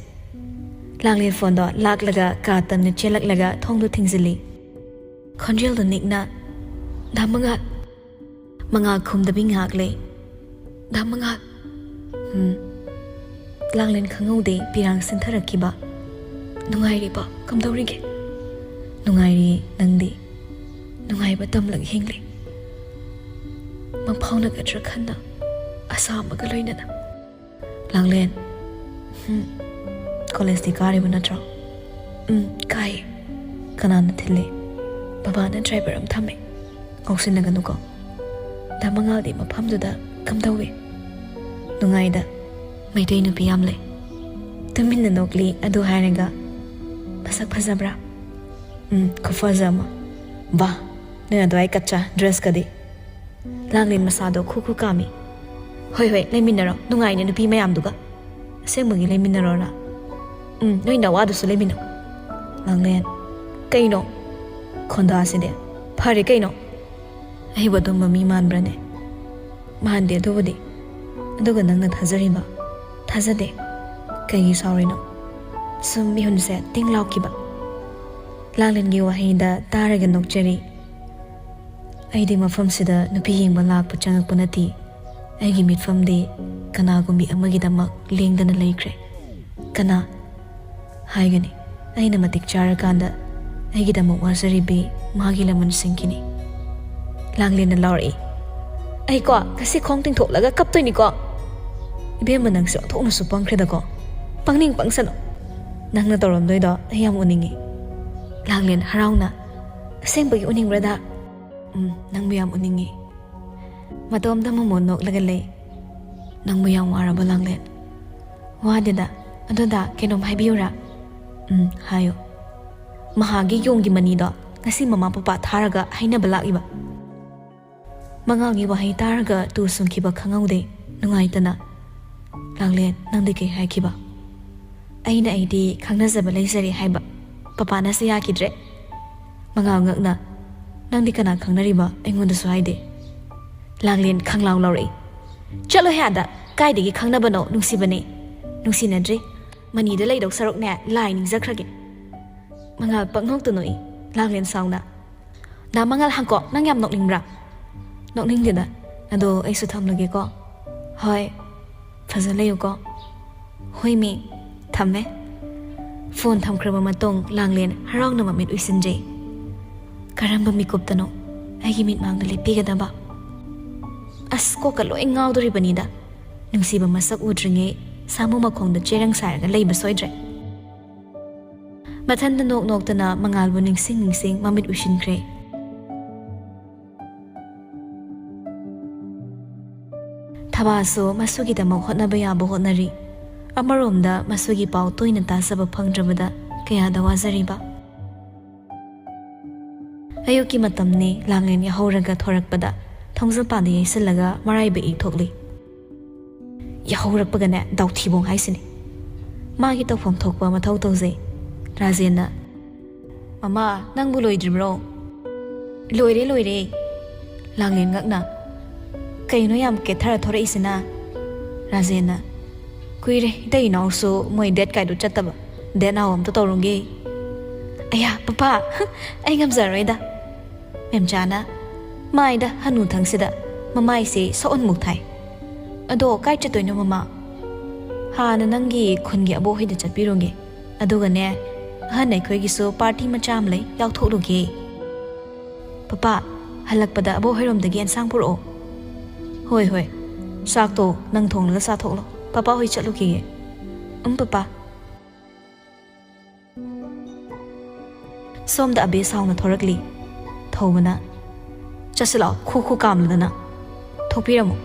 ꯂꯥꯡꯂꯦꯟ ꯐꯣꯟꯗꯣ ꯂꯥꯛꯂꯒ ꯀꯥ ꯇꯝꯅ ꯆꯦꯜꯂꯛꯂꯒ ꯊꯣꯡꯗꯣ ꯊꯤꯡꯖꯤꯜꯂꯤ꯫ ꯈꯣꯟꯖꯦꯜꯗꯣ ꯅꯤꯛꯅ, "ꯗꯥ ꯃꯉꯥꯜ꯫" ꯃꯉꯥꯜ ꯈꯨꯝꯗꯕꯤ ꯉꯥꯏꯍꯥꯛ ꯂꯩ꯫ "ꯗꯥ ꯃꯉꯥꯜ꯫" "ꯎꯝ꯫" ꯂꯥꯡꯂꯦꯟ ꯈꯪꯍꯧꯗꯦ ꯄꯤꯔꯥꯡ ꯁꯤꯟꯊꯔꯛꯈꯤꯕ꯫ "ꯅꯨꯡꯉꯥꯏꯔꯤꯕꯣ? ꯀꯝꯗꯧꯔꯤꯒꯦ?" "ꯅꯨꯡꯉꯥꯏꯔꯤꯌꯦ, ꯅꯪꯗꯤ?" "ꯅꯨꯡꯉꯥꯏꯕ ꯇꯝꯂꯒ ꯍꯤꯡꯂꯤ꯫" ꯃꯪꯐꯥꯎꯅꯒꯗ꯭ꯔꯥ ꯈꯟꯅ ꯑꯁꯥ ꯑꯃꯒ ꯂꯣꯏꯅꯅ꯫ "ꯂꯥꯡꯂꯦꯟ, ꯍꯝ, ꯀꯣꯂꯦꯖꯇꯤ ꯀꯥꯔꯤꯕ ꯅꯠꯇ꯭ꯔꯣ?" "ꯎꯝ, ꯀꯥꯏꯌꯦ꯫" "ꯀꯅꯥꯅ ꯊꯤꯜꯂꯤ?" "ꯕꯕꯥꯅ ꯗ꯭ꯔꯥꯏꯚꯔ ꯑꯃ ꯊꯝꯃꯦ꯫" "ꯉꯥꯎꯁꯤꯟꯅꯒꯅꯨꯀꯣ꯫ ꯗꯥ ꯃꯉꯥꯜꯗꯤ ꯃꯐꯝꯗꯨꯗ ꯀꯝꯗꯧꯏ?" ꯅꯨꯡꯉꯥꯏꯗ꯫ ꯃꯩꯇꯩ ꯅꯨꯄꯤ ꯌꯥꯝ ꯂꯩ꯫ ꯇꯨꯃꯤꯟꯅ ꯅꯣꯛꯂꯤ꯫ ꯑꯗꯨ ꯍꯥꯏꯔꯒ, "ꯃꯁꯛ ꯐꯖꯕ꯭ꯔꯥ?" "ꯎꯝ, ꯈꯨꯐꯖ ꯑꯃ꯫ ꯕꯥ, ꯅꯣꯏ ꯑꯗꯨꯋꯥꯏ ꯀꯠꯆꯥ ꯗ꯭ꯔꯦꯁꯀꯗꯤ!" ꯂꯥꯡꯂꯦꯟ ꯃꯁꯥꯗꯣ ꯈꯨ ꯈꯨ ꯀꯥꯝꯃꯤ꯫ "ꯍꯣꯏ, ꯍꯣꯏ, ꯂꯩꯃꯤꯟꯅꯔꯣ, ꯅꯨꯡꯉꯥꯏꯅ ꯅꯨꯄꯤ ꯃꯌꯥꯝꯗꯨꯒ꯫ ꯑꯁꯦꯡꯕꯒꯤ ꯂꯩꯃꯤꯟꯅꯔꯣꯔꯥ?" "ꯎꯝ, ꯅꯣꯏ ꯅꯋꯥꯗꯨꯁꯨ ꯂꯩꯃꯤꯟꯅꯧ꯫" ꯂꯥꯡꯂꯦꯟ, "ꯀꯩꯅꯣ? ꯈꯣꯟꯗꯥꯁꯤꯗꯤ꯫ ꯐꯔꯦ ꯀꯩꯅꯣ꯫ ꯑꯩꯕꯨ ꯑꯗꯨꯝꯕ ꯃꯤ ꯃꯥꯟꯕ꯭ꯔꯅꯦ?" "ꯃꯥꯟꯗꯦ ꯑꯗꯨꯕꯨꯗꯤ꯫ ꯑꯗꯨꯒ ꯅꯪꯅ ꯊꯥꯖꯔꯤꯕ?" "ꯊꯥꯖꯗꯦ꯫" "ꯀꯩꯒꯤ ꯁꯥꯎꯔꯤꯅꯣ?" ꯁꯨꯝ ꯃꯤꯍꯨꯟꯁꯦ ꯇꯤꯡ ꯂꯥꯎꯈꯤꯕ꯫ ꯂꯥꯡꯂꯦꯟꯒꯤ ꯋꯥꯍꯩꯗ ꯇꯥꯔꯒ ꯅꯣꯛꯆꯔꯤ꯫ ꯑꯩꯗꯤ ꯃꯐꯝꯁꯤꯗ ꯅꯨꯄꯤ ꯌꯦꯡꯕ ꯂꯥꯛꯄ ꯆꯪꯉꯛꯄ ꯅꯠꯇꯦ꯫ ꯑꯩꯒꯤ ꯃꯤꯠꯐꯝꯗꯤ ꯀꯅꯥꯒꯨꯝꯕꯤ ꯑꯃꯒꯤꯗꯃꯛ ꯂꯦꯡꯗꯅ ꯂꯩꯈ꯭ꯔꯦ꯫ "ꯀꯅꯥ?" "ꯍꯥꯏꯒꯅꯤ꯫ ꯑꯩꯅ ꯃꯇꯤꯛ ꯆꯥꯔꯀꯥꯟꯗ ꯑꯩꯒꯤꯗꯃꯛ ꯋꯥꯖꯔꯤꯕꯤ ꯃꯥꯒꯤ ꯂꯃꯟꯁꯤꯡꯒꯤꯅꯤ꯫" ꯂꯥꯡꯂꯦꯟꯅ ꯂꯥꯎꯔꯛꯏ꯫ "ꯑꯩꯀꯣ ꯉꯁꯤ ꯈꯣꯡ ꯇꯤꯡꯊꯣꯛꯂꯒ ꯀꯞꯇꯣꯏꯅꯤꯀꯣ꯫ ꯏꯕꯦꯝꯃ, ꯅꯪꯁꯦ ꯑꯣꯟꯊꯣꯛꯅꯁꯨ ꯄꯪꯈ꯭ꯔꯦꯗꯀꯣ꯫ ꯄꯪꯅꯤꯡ ꯄꯪꯁꯅꯨ꯫ ꯅꯪꯅ ꯇꯧꯔꯝꯗꯣꯏꯗꯣ ꯑꯩ ꯌꯥꯝ ꯎꯅꯤꯡꯉꯤ꯫" ꯂꯥꯡꯂꯦꯟ ꯍꯔꯥꯎꯅ, "ꯑꯁꯦꯡꯕꯒꯤ ꯎꯅꯤꯡꯕ꯭ꯔꯗ?" "ꯎꯝ, ꯅꯪꯕꯨ ꯌꯥꯝ ꯎꯅꯤꯡꯉꯤ꯫" ꯃꯇꯣꯝꯗ ꯃꯣꯃꯣꯟ ꯅꯣꯛꯂꯒ ꯂꯩ꯫ "ꯅꯪꯕꯨ ꯌꯥꯝ ꯋꯥꯔꯕ, ꯂꯥꯡꯂꯦꯟ?" "ꯋꯥꯗꯦꯗ꯫ ꯑꯗꯨꯗ ꯀꯩꯅꯣꯝ ꯍꯥꯏꯕꯤꯌꯨꯔꯥ?" "ꯎꯝ, ꯍꯥꯏꯌꯨ꯫" "ꯃꯍꯥꯒꯤ ꯌꯣꯡꯒꯤ ꯃꯅꯤꯗꯣ ꯉꯁꯤ ꯃꯃꯥ ꯄꯄꯥ ꯊꯥꯔꯒ ꯍꯥꯏꯅꯕ ꯂꯥꯛꯏꯕ꯫" ꯃꯉꯥꯜꯒꯤ ꯋꯥꯍꯩ ꯇꯥꯔꯒ ꯇꯨ ꯁꯨꯡꯈꯤꯕ ꯈꯪꯍꯧꯗꯦ꯫ ꯅꯨꯡꯉꯥꯏꯇꯅ, "ꯂꯥꯡꯂꯦꯟ, ꯅꯪꯗꯤ ꯀꯩ ꯍꯥꯏꯈꯤꯕ?" "ꯑꯩꯅ ꯑꯩꯗꯤ ꯈꯪꯅꯖꯕ ꯂꯩꯖꯔꯦ ꯍꯥꯏꯕ꯫ ꯄꯄꯥꯅꯁꯨ ꯌꯥꯈꯤꯗ꯭ꯔꯦ꯫" ꯃꯉꯥꯜ ꯉꯛꯅ, "ꯅꯪꯗꯤ ꯀꯅꯥ ꯈꯪꯅꯔꯤꯕ? ꯑꯩꯉꯣꯟꯗꯁꯨ ꯍꯥꯏꯗꯦ꯫" ꯂꯥꯡꯂꯦꯟ ꯈꯪꯂꯥꯎ ꯂꯥꯎꯔꯛꯏ꯫ "ꯆꯠꯂꯣꯍꯦ ꯑꯥꯗ! ꯀꯥꯏꯗꯒꯤ ꯈꯪꯅꯕꯅꯣ? ꯅꯨꯡꯁꯤꯕꯅꯦ꯫ ꯅꯨꯡꯁꯤꯅꯗ꯭ꯔꯤ꯫ ꯃꯅꯤꯗ ꯂꯩꯗꯧ ꯁꯔꯨꯛꯅꯦ, ꯂꯥꯏ ꯅꯤꯡꯖꯈ꯭ꯔꯒꯦ꯫" ꯃꯉꯥꯜ ꯄꯪꯅꯣꯛꯇ ꯅꯣꯛꯏ꯫ ꯂꯥꯡꯂꯦꯟ ꯁꯥꯎꯅ, "ꯗꯥ ꯃꯉꯥꯜ, ꯍꯥꯡꯀꯣ, ꯅꯪ ꯌꯥꯝ ꯅꯣꯛꯅꯤꯡꯕ꯭ꯔꯥ?" "ꯅꯣꯛꯅꯤꯡꯗꯦꯗ꯫ ꯑꯗꯣ ꯑꯩꯁꯨ ꯊꯝꯂꯒꯦꯀꯣ꯫" "ꯍꯣꯏ, ꯐꯖ ꯂꯩꯌꯨꯀꯣ꯫" "ꯍꯣꯏ ꯃꯤ, ꯊꯝꯃꯦ꯫" ꯐꯣꯟ ꯊꯝꯈ꯭ꯔꯕ ꯃꯇꯨꯡ ꯂꯥꯡꯂꯦꯟ ꯍꯔꯥꯎꯅ ꯃꯃꯤꯠ ꯎꯏꯁꯤꯟꯖꯩ꯫ "ꯀꯔꯝꯕ ꯃꯤꯀꯨꯞꯇꯅꯣ ꯑꯩꯒꯤ ꯃꯤꯠꯃꯥꯡꯗ ꯂꯦꯞꯄꯤꯒꯗꯕ? ꯑꯁ, ꯀꯣꯛꯀ ꯂꯣꯏ ꯉꯥꯎꯗꯣꯔꯤꯕꯅꯤꯗ꯫ ꯅꯨꯡꯁꯤꯕ ꯃꯁꯛ ꯎꯗ꯭ꯔꯤꯉꯩ ꯁꯥꯃꯨ ꯃꯈꯣꯡꯗ ꯆꯦꯔꯪ ꯁꯥꯔꯒ ꯂꯩꯕ ꯁꯣꯏꯗ꯭ꯔꯦ꯫" ꯃꯊꯟꯗ ꯅꯣꯛ ꯅꯣꯛꯇꯅ ꯃꯉꯥꯜꯕꯨ ꯅꯤꯡꯁꯤꯡ ꯅꯤꯡꯁꯤꯡ ꯃꯃꯤꯠ ꯎꯏꯁꯤꯟꯈ꯭ꯔꯦ꯫ ꯊꯕꯥꯁꯨ ꯃꯁꯨꯒꯤꯗꯃꯛ ꯍꯣꯠꯅꯕ ꯌꯥꯕ ꯍꯣꯠꯅꯔꯤ꯫ ꯑꯃꯔꯣꯝꯗ ꯃꯁꯨꯒꯤ ꯄꯥꯎ ꯇꯣꯏꯅ ꯇꯥꯖꯕ ꯐꯪꯗ꯭ꯔꯕꯗ ꯀꯌꯥꯗ ꯋꯥꯖꯔꯤꯕ꯫ ꯑꯌꯨꯛꯀꯤ ꯃꯇꯝꯅꯤ꯫ ꯂꯥꯡꯂꯦꯟ ꯌꯥꯍꯧꯔꯒ ꯊꯣꯔꯛꯄꯗ ꯊꯣꯡꯖꯜ ꯄꯥꯟꯗ ꯌꯩꯁꯜꯂꯒ ꯃꯔꯥꯏꯕꯛ ꯏ ꯊꯣꯛꯂꯤ꯫ ꯌꯥꯍꯧꯔꯛꯄꯒꯅꯦ ꯗꯥꯎꯊꯤꯕꯣꯡ ꯍꯥꯏꯁꯤꯅꯤ꯫ ꯃꯥꯒꯤ ꯇꯧꯐꯝ ꯊꯣꯛꯄ ꯃꯊꯧ ꯇꯧꯖꯩ꯫ ꯔꯥꯖꯦꯟꯅ, "ꯃꯃꯥ, ꯅꯪꯕꯨ ꯂꯣꯏꯗ꯭ꯔꯤꯕ꯭ꯔꯣ?" "ꯂꯣꯏꯔꯦ, ꯂꯣꯏꯔꯦ꯫" ꯂꯥꯡꯂꯦꯟ ꯉꯛꯅ, "ꯀꯩꯅꯣ ꯌꯥꯝ ꯀꯦꯊꯔ ꯊꯣꯔꯛꯏꯁꯤꯅ?" ꯔꯥꯖꯦꯟꯅ, "ꯀꯨꯏꯔꯦ ꯏꯇꯩ ꯏꯅꯥꯎꯁꯨ ꯃꯣꯏ ꯗꯦꯠ ꯀꯥꯏꯗꯨ ꯆꯠꯇꯕ꯫ ꯗꯦꯠ ꯅꯥꯎ ꯑꯝꯇ ꯇꯧꯔꯨꯒꯦ꯫" "ꯑꯌꯥ ꯄꯄꯥ, ꯑꯩ ꯉꯝꯖꯔꯣꯏꯗ꯫" ꯃꯦꯝꯆꯥꯅ, "ꯃꯥꯏꯗ ꯍꯅꯨ ꯊꯪꯁꯤꯗ ꯃꯃꯥꯏꯁꯦ ꯁꯛꯑꯣꯟꯃꯨꯛ ꯊꯥꯏ꯫ ꯑꯗꯣ ꯀꯥꯏ ꯆꯠꯇꯣꯏꯅꯣ ꯃꯃꯥ?" "ꯍꯥꯟꯅ ꯅꯪꯒꯤ ꯈꯨꯟꯒꯤ ꯑꯕꯣꯛ ꯍꯣꯏꯗ ꯆꯠꯄꯤꯔꯨꯒꯦ꯫ ꯑꯗꯨꯒꯅꯦ, ꯑꯍꯟ ꯑꯩꯈꯣꯏꯒꯤꯁꯨ ꯄꯥꯔꯇꯤ ꯃꯆꯥ ꯑꯃ ꯂꯩ, ꯌꯥꯎꯊꯣꯛꯂꯨꯒꯦ꯫" "ꯄꯄꯥ, ꯍꯜꯂꯛꯄꯗ ꯑꯕꯣꯛ ꯍꯣꯏꯔꯣꯝꯗꯒꯤ ꯑꯦꯟꯁꯥꯡ ꯄꯨꯔꯛꯑꯣ꯫" "ꯍꯣꯏ, ꯍꯣꯏ꯫ ꯆꯥꯛꯇꯣ ꯅꯪ ꯊꯣꯡꯂꯒ ꯆꯥꯊꯣꯛꯂꯣ꯫ ꯄꯄꯥ ꯍꯣꯏ ꯆꯠꯂꯨꯈꯤꯒꯦ꯫" "ꯎꯝ, ꯄꯄꯥ꯫" ꯁꯣꯝꯗ ꯑꯕꯦ ꯁꯥꯎꯅ ꯊꯣꯔꯛꯂꯤ꯫ ꯊꯧꯕꯅ, "ꯆꯠꯁꯤ ꯂꯥꯛꯑꯣ, ꯈꯨ ꯈꯨ ꯀꯥꯝꯂꯗꯅ꯫ ꯊꯣꯛꯄꯤꯔꯝꯃꯣ꯫"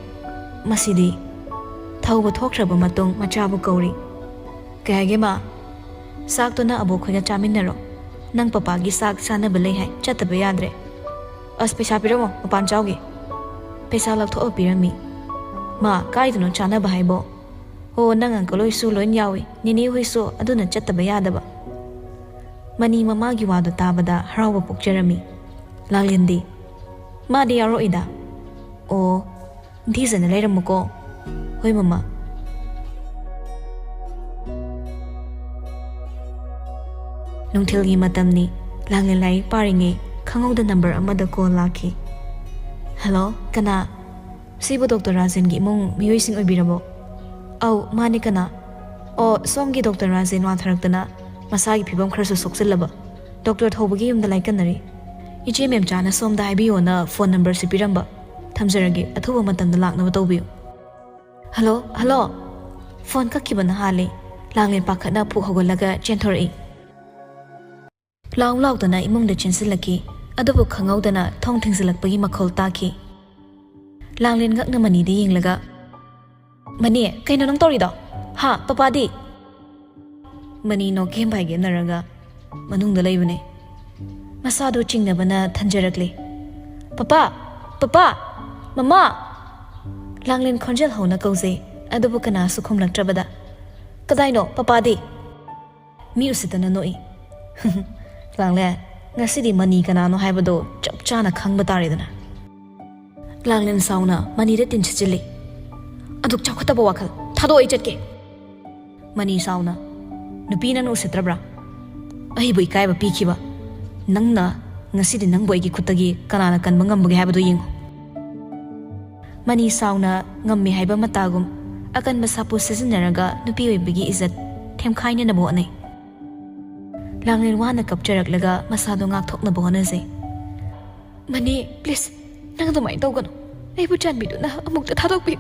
ꯃꯁꯤꯗꯤ꯫ ꯊꯧꯕ ꯊꯣꯛꯈ꯭ꯔꯕ ꯃꯇꯨꯡ ꯃꯆꯥꯕꯨ ꯀꯧꯔꯤ꯫ "ꯀꯩ ꯍꯥꯏꯒꯦ ꯃꯥ? ꯆꯥꯛꯇꯨꯅ ꯑꯕꯣꯛ ꯈꯣꯏꯒ ꯆꯥꯃꯤꯟꯅꯔꯣ꯫ ꯅꯪ ꯄꯄꯥꯒꯤ ꯆꯥꯛ ꯆꯥꯅꯕ ꯂꯩ ꯍꯥꯏ, ꯆꯠꯇꯕ ꯌꯥꯗ꯭ꯔꯦ꯫ ꯑꯁ, ꯄꯩꯁꯥ ꯄꯤꯔꯝꯃꯣ, ꯃꯄꯥꯟ ꯆꯥꯎꯒꯦ꯫" ꯄꯩꯁꯥ ꯂꯧꯊꯣꯛꯑ ꯄꯤꯔꯝꯃꯤ꯫ "ꯃꯥ, ꯀꯥꯏꯗꯅꯣ ꯆꯥꯅꯕ ꯍꯥꯏꯕꯣ?" "ꯑꯣ, ꯅꯪ ꯑꯪꯀꯜ ꯍꯣꯏꯁꯨ ꯂꯣꯏ ꯌꯥꯎꯏ, ꯅꯦꯅꯦ ꯍꯣꯏꯁꯨ, ꯑꯗꯨꯅ ꯆꯠꯇꯕ ꯌꯥꯗꯕ꯫" ꯃꯅꯤ ꯃꯃꯥꯒꯤ ꯋꯥꯗꯨ ꯇꯥꯕꯗ ꯍꯔꯥꯎꯕ ꯄꯣꯛꯆꯔꯝꯃꯤ꯫ ꯂꯥꯡꯂꯦꯟꯗꯤ, "ꯃꯥꯗꯤ ꯌꯥꯎꯔꯛꯑꯣꯏꯗ꯫" "ꯑꯣ, ꯅꯤꯡꯊꯤꯖꯅ ꯂꯩꯔꯝꯃꯨꯀꯣ꯫" "ꯍꯣꯏ ꯃꯃꯥ꯫" ꯅꯨꯡꯊꯤꯜꯒꯤ ꯃꯇꯝꯅꯤ꯫ ꯂꯥꯡꯂꯦꯟ ꯂꯥꯏꯔꯤꯛ ꯄꯥꯔꯤꯉꯩ ꯈꯪꯍꯧꯗ ꯅꯝꯕꯔ ꯑꯃꯗ ꯀꯣꯜ ꯂꯥꯛꯈꯤ꯫ "ꯍꯜꯂꯣ, ꯀꯅꯥ?" "ꯁꯤꯕꯨ ꯗꯣꯛꯇꯔ ꯔꯥꯖꯦꯟꯒꯤ ꯏꯃꯨꯡ ꯃꯤꯑꯣꯏꯁꯤꯡ ꯑꯣꯏꯕꯤꯔꯕꯣ?" "ꯑꯧ, ꯃꯥꯅꯦ, ꯀꯅꯥ?" "ꯑꯣ, ꯁꯣꯝꯒꯤ ꯗꯣꯛꯇꯔ ꯔꯥꯖꯦꯟ ꯋꯥꯟꯊꯔꯛꯇꯅ ꯃꯁꯥꯒꯤ ꯐꯤꯕꯝ ꯈꯔꯁꯨ ꯁꯣꯛꯆꯤꯜꯂꯕ꯫ ꯗꯣꯛꯇꯔ ꯊꯧꯕꯒꯤ ꯌꯨꯝꯗ ꯂꯥꯏꯀꯠꯅꯔꯤ꯫ ꯏꯆꯦ ꯃꯦꯝꯆꯥꯅ ꯁꯣꯝꯗ ꯍꯥꯏꯕꯤꯌꯣꯅ ꯐꯣꯟ ꯅꯝꯕꯔꯁꯤ ꯄꯤꯔꯝꯕ꯫ ꯊꯝꯖꯔꯒꯦ, ꯑꯊꯨꯕ ꯃꯇꯝꯗ ꯂꯥꯛꯅꯕ ꯇꯧꯕꯤꯌꯨ꯫" "Hello, hello!" ꯐꯣꯟ ꯀꯛꯈꯤꯕꯅ ꯍꯥꯜꯂꯤ꯫ ꯂꯥꯡꯂꯦꯟ ꯄꯥꯈꯠꯅ ꯐꯨꯛ ꯍꯧꯒꯠꯂꯒ ꯆꯦꯟꯊꯣꯔꯛꯏ꯫ ꯂꯥꯎ ꯂꯥꯎꯗꯅ ꯏꯃꯨꯡꯗ ꯆꯦꯟꯁꯤꯜꯂꯛꯈꯤ꯫ ꯑꯗꯨꯕꯨ ꯈꯪꯍꯧꯗꯅ ꯊꯣꯡ ꯊꯤꯡꯖꯤꯜꯂꯛꯄꯒꯤ ꯃꯈꯣꯜ ꯇꯥꯈꯤ꯫ ꯂꯥꯡꯂꯦꯟ ꯉꯛꯅ ꯃꯅꯤꯗ ꯌꯦꯡꯂꯒ, ꯃꯅꯤ, ꯀꯩꯅꯣ ꯅꯪ ꯇꯧꯔꯤꯗꯣ? ꯍꯥ, ꯄꯄꯥꯗꯤ? ꯃꯅꯤ ꯅꯣꯛꯀꯦꯝ ꯄꯥꯏꯒꯦꯝꯅꯔꯒ ꯃꯅꯨꯡꯗ ꯂꯩꯕꯅꯦ꯫ ꯃꯁꯥꯗꯨ ꯆꯤꯡꯅꯕꯅ ꯊꯟꯖꯔꯛꯂꯦ꯫ "ꯄꯄꯥ! ꯄꯄꯥ! ꯃꯃꯥ!" ꯂꯥꯡꯂꯦꯟ ꯈꯣꯟꯖꯦꯜ ꯍꯧꯅ ꯀꯧꯖꯩ, ꯑꯗꯨꯕꯨ ꯀꯅꯥꯁꯨ ꯈꯨꯝꯂꯛꯇ꯭ꯔꯕꯗ, "ꯀꯗꯥꯏꯅꯣ ꯄꯄꯥꯗꯤ?" ꯃꯤ ꯎꯁꯤꯠꯇꯅ ꯅꯣꯛꯏ꯫ "ꯂꯥꯡꯂꯦꯟ, ꯉꯁꯤꯗꯤ ꯃꯅꯤ ꯀꯅꯥꯅꯣ ꯍꯥꯏꯕꯗꯣ ꯆꯞ ꯆꯥꯅ ꯈꯪꯕ ꯇꯥꯔꯦꯗꯅ꯫" ꯂꯥꯡꯂꯦꯟ ꯁꯥꯎꯅ ꯃꯅꯤꯗ ꯇꯤꯟ ꯁꯤꯠꯆꯤꯜꯂꯤ꯫ "ꯑꯗꯨꯛ ꯆꯥꯎꯈꯠꯇꯕ ꯋꯥꯈꯜ, ꯊꯥꯗꯣꯛꯑꯣ, ꯑꯩ ꯆꯠꯀꯦ꯫" ꯃꯅꯤ ꯁꯥꯎꯅ, "ꯅꯨꯄꯤ, ꯅꯪꯅ ꯎꯁꯤꯠꯇ꯭ꯔꯕ꯭ꯔꯥ? ꯑꯩꯕꯨ ꯏꯀꯥꯏꯕ ꯄꯤꯈꯤꯕ ꯅꯪꯅ ꯉꯁꯤꯗꯤ ꯅꯪꯕꯨ ꯑꯩꯒꯤ ꯈꯨꯠꯇꯒꯤ ꯀꯅꯥꯅ ꯀꯟꯕ ꯉꯝꯕꯒꯦ ꯍꯥꯏꯕꯗꯨ ꯌꯦꯡꯉꯨ꯫" ꯃꯅꯤ ꯁꯥꯎꯅ ꯉꯝꯃꯤ ꯍꯥꯏꯕ ꯃꯇꯥꯒꯨꯝ ꯑꯀꯟꯕ ꯁꯥꯄꯣꯠ ꯁꯤꯖꯤꯟꯅꯔꯒ ꯅꯨꯄꯤ ꯑꯣꯏꯕꯒꯤ ꯏꯖꯠ ꯊꯦꯝꯈꯥꯏꯅꯅꯕ ꯍꯣꯠꯅꯩ꯫ ꯂꯥꯡꯂꯦꯟ ꯋꯥꯅ ꯀꯞꯆꯔꯛꯂꯒ ꯃꯁꯥꯗꯣ ꯉꯥꯛꯊꯣꯛꯅꯕ ꯍꯣꯠꯅꯖꯩ꯫ "ꯃꯅꯤ, please, ꯅꯪ ꯑꯗꯨꯃꯥꯏꯅ ꯇꯧꯒꯅꯨ꯫ ꯑꯩꯕꯨ ꯆꯥꯟꯕꯤꯗꯨꯅ ꯑꯃꯨꯛꯇ ꯊꯥꯗꯣꯛꯄꯤꯌꯨ꯫"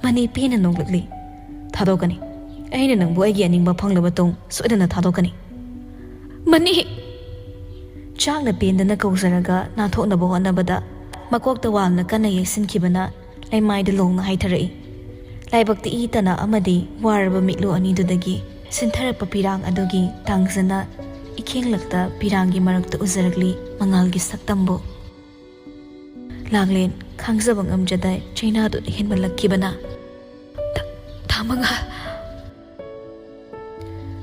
ꯃꯅꯤ ꯄꯦꯟꯅ ꯅꯣꯛꯂꯛꯂꯤ꯫ "ꯊꯥꯗꯣꯛꯀꯅꯤ꯫ ꯑꯩꯅ ꯅꯪꯕꯨ ꯑꯩꯒꯤ ꯑꯅꯤꯡꯕ ꯐꯪꯂꯕ ꯇꯨꯡ ꯁꯣꯏꯗꯅ ꯊꯥꯗꯣꯛꯀꯅꯤ꯫" "ꯃꯅꯤ!" ꯆꯥꯛꯅ ꯄꯦꯟꯗꯅ ꯀꯧꯖꯔꯒ ꯅꯥꯟꯊꯣꯛꯅꯕ ꯍꯣꯠꯅꯕꯗ ꯃꯀꯣꯛꯇ ꯋꯥꯜꯅ ꯀꯟꯅ ꯌꯩꯁꯤꯟꯈꯤꯕꯅ ꯂꯩꯃꯥꯏꯗ ꯂꯣꯡꯅ ꯍꯥꯏꯊꯔꯛꯏ꯫ ꯂꯥꯏꯕꯛꯇ ꯏ ꯇꯅ ꯑꯃꯗꯤ ꯋꯥꯔꯕ ꯃꯤꯠꯂꯨ ꯑꯅꯤꯗꯨꯗꯒꯤ ꯁꯤꯟꯊꯔꯛꯄ ꯄꯤꯔꯥꯡ ꯑꯗꯨꯒꯤ ꯇꯥꯡꯖꯅ ꯏꯈꯦꯡꯂꯛꯇ ꯄꯤꯔꯥꯡꯒꯤ ꯃꯔꯛꯇ ꯎꯖꯔꯛꯂꯤ ꯃꯉꯥꯜꯒꯤ ꯁꯛꯇꯝꯕꯨ꯫ ꯂꯥꯡꯂꯦꯟ ꯈꯥꯡꯖꯕ ꯉꯝꯖꯗ ꯆꯩꯅꯥꯗꯨꯅ ꯍꯦꯟꯃꯜꯂꯛꯈꯤꯕꯅ, "ꯊꯥ-, ꯊꯥ ꯃꯉꯥ!"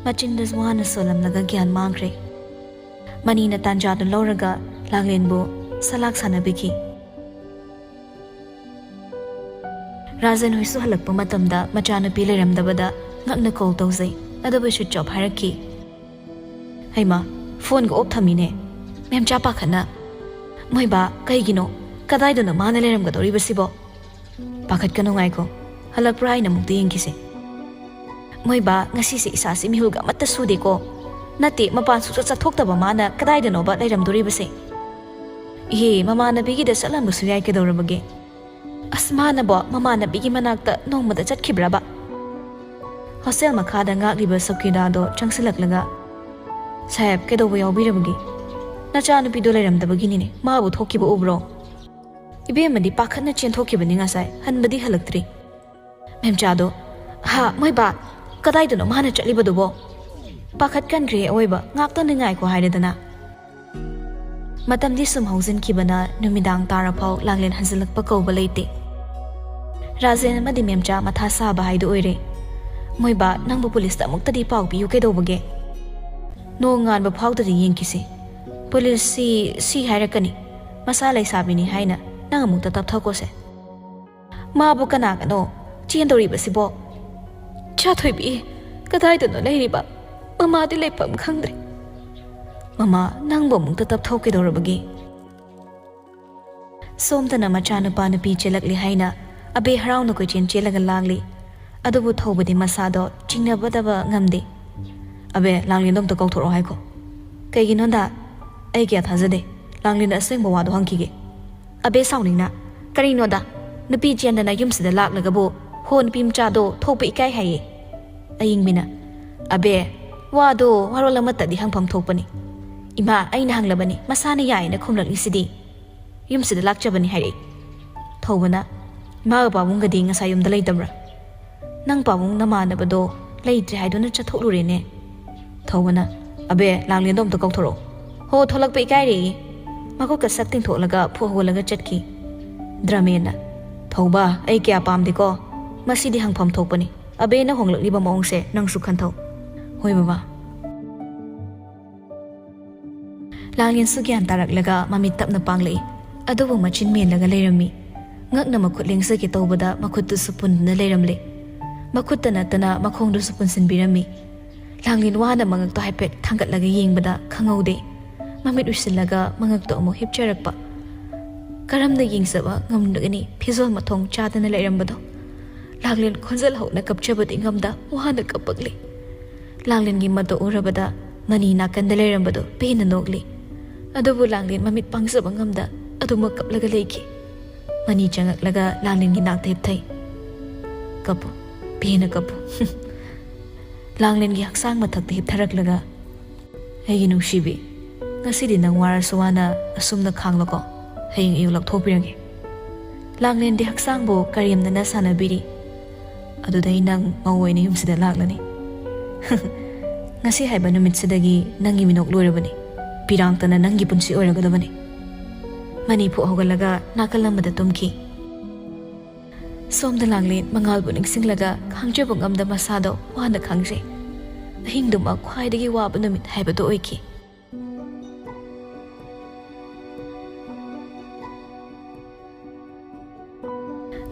ꯃꯆꯤꯟꯗ ꯋꯥꯅ ꯁꯣꯜꯂꯝꯂꯒ ꯒ꯭ꯌꯥꯟ ꯃꯥꯡꯈ꯭ꯔꯦ꯫ ꯃꯅꯤꯅ ꯇꯥꯟꯖꯥꯗꯨ ꯂꯧꯔꯒ ꯂꯥꯡꯂꯦꯟꯕꯨ ꯁꯂꯥꯛ ꯁꯥꯟꯅꯕꯤꯈꯤ꯫ ꯔꯥꯖꯟ ꯍꯣꯏꯁꯨ ꯍꯜꯂꯛꯄ ꯃꯇꯝꯗ ꯃꯆꯥꯅꯨꯄꯤ ꯂꯩꯔꯝꯗꯕꯗ ꯉꯛꯅ call ꯇꯧꯖꯩ, ꯑꯗꯨꯕꯨ switch off ꯍꯥꯏꯔꯛꯈꯤ꯫ "ꯍꯩꯃꯥ, phoneꯒ off ꯊꯝꯃꯤꯅꯦ꯫" ꯃꯦꯝꯆꯥ ꯄꯥꯈꯠꯅ, "ꯃꯣꯏ ꯕꯥ, ꯀꯩꯒꯤꯅꯣ? ꯀꯗꯥꯏꯗꯅꯣ ꯃꯥꯅ ꯂꯩꯔꯝꯒꯗꯧꯔꯤꯕꯁꯤꯕꯣ?" "ꯄꯥꯈꯠꯀꯅꯨ, ꯉꯥꯏꯈꯣ, ꯍꯜꯂꯛꯄ꯭ꯔꯥ ꯍꯥꯏꯅ ꯑꯃꯨꯛꯇ ꯌꯦꯡꯈꯤꯁꯦ꯫" "ꯃꯣꯏ ꯕꯥ, ꯉꯁꯤꯁꯦ ꯏꯁꯥꯁꯤ ꯃꯤꯍꯨꯜꯒ ꯑꯃꯠꯇ ꯁꯨꯗꯦꯀꯣ꯫ ꯅꯠꯇꯦ, ꯃꯄꯥꯟ ꯁꯨꯛꯆꯠ ꯆꯠꯊꯣꯛꯇꯕ ꯃꯥꯅ ꯀꯗꯥꯏꯗꯅꯣꯕ ꯂꯩꯔꯝꯗꯣꯔꯤꯕꯁꯦ?" "ꯏꯍꯦ, ꯃꯃꯥꯟꯅꯕꯤꯒꯤꯗ ꯆꯠꯂꯝꯕꯁꯨ ꯌꯥꯏ, ꯀꯩꯗꯧꯔꯕꯒꯦ?" "ꯑꯁ, ꯃꯥꯅꯕꯣ ꯃꯃꯥꯟꯅꯕꯤꯒꯤ ꯃꯅꯥꯛꯇ ꯅꯣꯡꯃꯗ ꯆꯠꯈꯤꯕ꯭ꯔꯕ?" Hostel ꯃꯈꯥꯗ ꯉꯥꯛꯂꯤꯕ ꯆꯧꯀꯤꯗꯥꯔꯗꯣ ꯆꯪꯁꯤꯜꯂꯛꯂꯒ, "ꯁꯥꯍꯦꯕ, ꯀꯩꯗꯧꯕ ꯌꯥꯎꯕꯤꯔꯕꯒꯦ?" "ꯅꯆꯥꯅꯨꯄꯤꯗꯣ ꯂꯩꯔꯝꯗꯕꯒꯤꯅꯤꯅꯦ, ꯃꯥꯕꯨ ꯊꯣꯛꯈꯤꯕ ꯎꯕ꯭ꯔꯣ?" "ꯏꯕꯦꯝꯃꯗꯤ ꯄꯥꯈꯠꯅ ꯆꯦꯟꯊꯣꯛꯈꯤꯕꯅꯤ ꯉꯁꯥꯏ, ꯍꯟꯕꯗꯤ ꯍꯜꯂꯛꯇ꯭ꯔꯤ꯫" ꯃꯦꯝꯆꯥꯗꯣ, ꯍꯥ, ꯃꯣꯏ ꯕꯥ, ꯀꯗꯥꯏꯗꯅꯣ ꯃꯥꯅ ꯆꯠꯂꯤꯕꯗꯨꯕꯣ? ꯄꯥꯈꯠꯀꯟꯈ꯭ꯔꯦ ꯑꯋꯣꯏꯕ, ꯉꯥꯛꯇꯪꯗꯤ ꯉꯥꯏꯈꯣ ꯍꯥꯏꯔꯦꯗꯅ꯫ ꯃꯇꯝꯗꯤ ꯁꯨꯝ ꯍꯧꯖꯤꯟꯈꯤꯕꯅ ꯅꯨꯃꯤꯗꯥꯡ ꯇꯥꯔꯐꯥꯎ ꯂꯥꯡꯂꯦꯟ ꯍꯟꯖꯤꯜꯂꯛꯄ ꯀꯧꯕ ꯂꯩꯇꯦ꯫ ꯔꯥꯖꯦꯟ ꯑꯃꯗꯤ ꯃꯦꯝꯆꯥ ꯃꯊꯥ ꯁꯥꯕ ꯍꯥꯏꯗꯨ ꯑꯣꯏꯔꯦ꯫ ꯃꯣꯏ ꯕꯥ, ꯅꯪꯕꯨ ꯄꯨꯂꯤꯁꯇ ꯑꯃꯨꯛꯇꯗꯤ ꯄꯥꯎ ꯄꯤꯌꯨ ꯀꯩꯗꯧꯕꯒꯦ? ꯅꯣꯡ ꯉꯥꯟꯕ ꯐꯥꯎꯗꯗꯤ ꯌꯦꯡꯈꯤꯁꯤ꯫ ꯄꯨꯂꯤꯁꯁꯤ ꯁꯤ ꯍꯥꯏꯔꯛꯀꯅꯤ, ꯃꯁꯥ ꯂꯩꯁꯥꯕꯤꯅꯤ ꯍꯥꯏꯅ ꯅꯪ ꯑꯃꯨꯛꯇ ꯇꯞꯊꯧꯀꯣꯁꯦ꯫ ꯃꯥꯕꯨ ꯀꯅꯥꯒꯅꯣ ꯆꯦꯟꯗꯧꯔꯤꯕꯁꯤꯕꯣ? ꯆꯥꯊꯣꯏꯕꯤ, ꯀꯗꯥꯏꯗꯅꯣ ꯂꯩꯔꯤꯕ? ꯃꯃꯥꯗꯤ ꯂꯩꯐꯝ ꯈꯪꯗ꯭ꯔꯦ꯫ ꯃꯃꯥ, ꯅꯪꯕꯨ ꯑꯃꯨꯛꯇ ꯇꯞꯊꯧ ꯀꯩꯗꯧꯔꯕꯒꯦ? ꯁꯣꯝꯗꯅ ꯃꯆꯥꯅꯨꯄꯥ ꯅꯨꯄꯤ ꯆꯦꯜꯂꯛꯂꯤ ꯍꯥꯏꯅ ꯑꯕꯦ ꯍꯔꯥꯎꯅ ꯀꯣꯏꯆꯦꯟ ꯆꯦꯜꯂꯒ ꯂꯥꯡꯂꯤ꯫ ꯑꯗꯨꯕꯨ ꯊꯧꯕꯗꯤ ꯃꯁꯥꯗꯣ ꯆꯤꯡꯅꯕꯗꯕ ꯉꯝꯗꯦ꯫ ꯑꯕꯦ, ꯂꯥꯡꯂꯦꯟꯗꯣ ꯑꯝꯇ ꯀꯧꯊꯣꯔꯛꯑꯣ ꯍꯥꯏꯈꯣ꯫ ꯀꯩꯒꯤꯅꯣꯗ? ꯑꯩ ꯀꯌꯥ ꯊꯥꯖꯗꯦ꯫ ꯂꯥꯡꯂꯦꯟꯗ ꯑꯁꯦꯡꯕ ꯋꯥꯗꯣ ꯍꯪꯈꯤꯒꯦ꯫ ꯑꯕꯦ ꯁꯥꯎꯅꯤꯡꯅ, ꯀꯔꯤꯅꯣꯗ? ꯅꯨꯄꯤ ꯆꯦꯟꯗꯅ ꯌꯨꯝꯁꯤꯗ ꯂꯥꯛꯂꯒꯕꯨ ꯍꯣ ꯅꯨꯄꯤ ꯃꯆꯥꯗꯣ ꯊꯣꯛꯄ ꯏꯀꯥꯏ ꯍꯥꯏꯌꯦ꯫ ꯑꯌꯤꯡꯕꯤꯅ, ꯑꯕꯦ, ꯋꯥꯗꯣ ꯋꯥꯔꯣꯜ ꯑꯃꯠꯇꯗꯤ ꯍꯪꯐꯝ ꯊꯣꯛꯄꯅꯤ꯫ ꯏꯃꯥ, ꯑꯩꯅ ꯍꯪꯂꯕꯅꯤ, ꯃꯁꯥꯅ ꯌꯥꯏꯅ ꯈꯨꯝꯂꯛꯂꯤꯁꯤꯗꯤ꯫ ꯌꯨꯝꯁꯤꯗ ꯂꯥꯛꯆꯕꯅꯤ ꯍꯥꯏꯔꯛꯏ꯫ ꯊꯧꯕꯅ, ꯏꯃꯥꯒ ꯄꯥꯕꯨꯡꯒꯗꯤ ꯉꯁꯥꯏ ꯌꯨꯝꯗ ꯂꯩꯇꯕ꯭ꯔꯥ? ꯅꯪ ꯄꯥꯕꯨꯡ ꯅꯃꯥꯟꯅꯕꯗꯣ ꯂꯩꯇ꯭ꯔꯦ ꯍꯥꯏꯗꯨꯅ ꯆꯠꯊꯣꯛꯂꯨꯔꯦꯅꯦ꯫ ꯊꯧꯕꯅ, ꯑꯕꯦ, ꯂꯥꯡꯂꯦꯟꯗꯣ ꯑꯝꯇ ꯀꯧꯊꯣꯔꯛꯑꯣ꯫ ꯍꯣ, ꯊꯣꯛꯂꯛꯄ ꯏꯀꯥꯏꯔꯦꯌꯦ꯫ ꯃꯈꯨꯠꯀ ꯁꯠ ꯇꯤꯡꯊꯣꯛꯂꯒ ꯐꯨ ꯍꯧꯒꯠꯂꯒ ꯆꯠꯈꯤ꯫ ꯗ꯭ꯔꯃꯦꯟꯅ, ꯊꯧꯕ, ꯑꯩ ꯀꯌꯥ ꯄꯥꯝꯗꯦꯀꯣ꯫ ꯃꯁꯤꯗꯤ ꯍꯪꯐꯝ ꯊꯣꯛꯄꯅꯤ꯫ ꯑꯕꯦꯅ ꯍꯣꯡꯂꯛꯂꯤꯕ ꯃꯑꯣꯡꯁꯦ ꯅꯪꯁꯨ ꯈꯟꯊꯧ꯫ ꯍꯣꯏ ꯕꯕꯥ꯫ ꯂꯥꯡꯂꯦꯟꯁꯨ ꯒ꯭ꯌꯥꯟ ꯇꯥꯔꯛꯂꯒ ꯃꯃꯤꯠ ꯇꯞꯅ ꯄꯥꯡꯂꯛꯏ꯫ ꯑꯗꯨꯕꯨ ꯃꯆꯤꯟ ꯃꯦꯜꯂꯒ ꯂꯩꯔꯝꯃꯤ꯫ ꯉꯛꯅ ꯃꯈꯨꯠ ꯂꯦꯡꯖꯒꯦ ꯇꯧꯕꯗ ꯃꯈꯨꯠꯇꯨꯁꯨ ꯄꯨꯟꯗꯨꯅ ꯂꯩꯔꯝꯂꯦ꯫ ꯃꯈꯨꯠꯇ ꯅꯠꯇꯅ ꯃꯈꯣꯡꯗꯨꯁꯨ ꯄꯨꯟꯁꯤꯟꯕꯤꯔꯝꯃꯤ꯫ ꯂꯥꯡꯂꯦꯟ ꯋꯥꯅ ꯃꯉꯛꯇꯣ ꯍꯥꯏꯐꯦꯠ ꯊꯥꯡꯒꯠꯂꯒ ꯌꯦꯡꯕꯗ ꯈꯪꯍꯧꯗꯦ꯫ ꯃꯃꯤꯠ ꯎꯏꯁꯤꯜꯂꯒ ꯃꯉꯛꯇꯣ ꯑꯃꯨꯛ ꯍꯤꯞꯆꯔꯛꯄ꯫ ꯀꯔꯝꯅ ꯌꯦꯡꯖꯕ ꯉꯝꯂꯒꯅꯤ ꯐꯤꯖꯣꯜ ꯃꯊꯣꯡ ꯆꯥꯗꯅ ꯂꯩꯔꯝꯕꯗꯣ? ꯂꯥꯡꯂꯦꯟ ꯈꯣꯟꯖꯦꯜ ꯍꯧꯅ ꯀꯞꯆꯕꯗꯤ ꯉꯝꯗ ꯋꯥꯅ ꯀꯞꯄꯛꯂꯤ꯫ ꯂꯥꯡꯂꯦꯟꯒꯤ ꯃꯇꯧ ꯎꯔꯕꯗ ꯃꯅꯤ ꯅꯥꯀꯟꯗ ꯂꯩꯔꯝꯕꯗꯨ ꯄꯦꯟꯅ ꯅꯣꯛꯂꯤ꯫ ꯑꯗꯨꯕꯨ ꯂꯥꯡꯂꯦꯟ ꯃꯃꯤꯠ ꯄꯥꯡꯖꯕ ꯉꯝꯗ ꯑꯗꯨꯃꯛ ꯀꯞꯂꯒ ꯂꯩꯈꯤ꯫ ꯃꯅꯤ ꯆꯪꯉꯛꯂꯒ ꯂꯥꯡꯂꯦꯟꯒꯤ ꯅꯥꯛꯇ ꯍꯤꯞꯊꯩ꯫ "ꯀꯞꯄꯨ, ꯄꯦꯟꯅ ꯀꯞꯄꯨ꯫" ꯂꯥꯡꯂꯦꯟꯒꯤ ꯍꯛꯆꯥꯡ ꯃꯊꯛꯇ ꯍꯤꯞꯊꯔꯛꯂꯒ, "ꯑꯩꯒꯤ ꯅꯨꯡꯁꯤꯕꯤ, ꯉꯁꯤꯗꯤ ꯅꯪ ꯋꯥꯔꯁꯨ ꯋꯥꯅ ꯑꯁꯨꯝꯅ ꯈꯥꯡꯂꯣꯀꯣ꯫ ꯍꯌꯦꯡ ꯑꯌꯨꯛ ꯂꯧꯊꯣꯛꯄꯤꯔꯒꯦ꯫" ꯂꯥꯡꯂꯦꯟꯗꯤ ꯍꯛꯆꯥꯡꯕꯨ ꯀꯔꯦꯝꯅꯅ ꯁꯥꯟꯅꯕꯤꯔꯤ꯫ ꯑꯗꯨꯗꯩ ꯅꯪ ꯃꯧ ꯑꯣꯏꯅ ꯌꯨꯝꯁꯤꯗ ꯂꯥꯛꯂꯅꯤ꯫ ꯉꯁꯤ ꯍꯥꯏꯕ ꯅꯨꯃꯤꯠꯁꯤꯗꯒꯤ ꯅꯪꯒꯤ ꯃꯤꯅꯣꯛ ꯂꯣꯏꯔꯕꯅꯤ꯫ ꯄꯤꯔꯥꯡꯇꯅ ꯅꯪꯒꯤ ꯄꯨꯟꯁꯤ ꯑꯣꯏꯔꯒꯗꯕꯅꯤ꯫ ꯃꯅꯤ ꯐꯨꯛ ꯍꯧꯒꯠꯂꯒ ꯅꯥꯀꯜ ꯑꯃꯗ ꯇꯨꯝꯈꯤ꯫ ꯁꯣꯝꯗ ꯂꯥꯡꯂꯦꯟ ꯃꯉꯥꯜꯕꯨ ꯅꯤꯡꯁꯤꯡꯂꯒ ꯈꯥꯡꯖꯕ ꯉꯝꯗ ꯃꯁꯥꯗꯣ ꯋꯥꯅ ꯈꯥꯡꯖꯩ꯫ ꯑꯍꯤꯡꯗꯨꯃ ꯈ꯭ꯋꯥꯏꯗꯒꯤ ꯋꯥꯕ ꯅꯨꯃꯤꯠ ꯍꯥꯏꯕꯗꯨ ꯑꯣꯏꯈꯤ꯫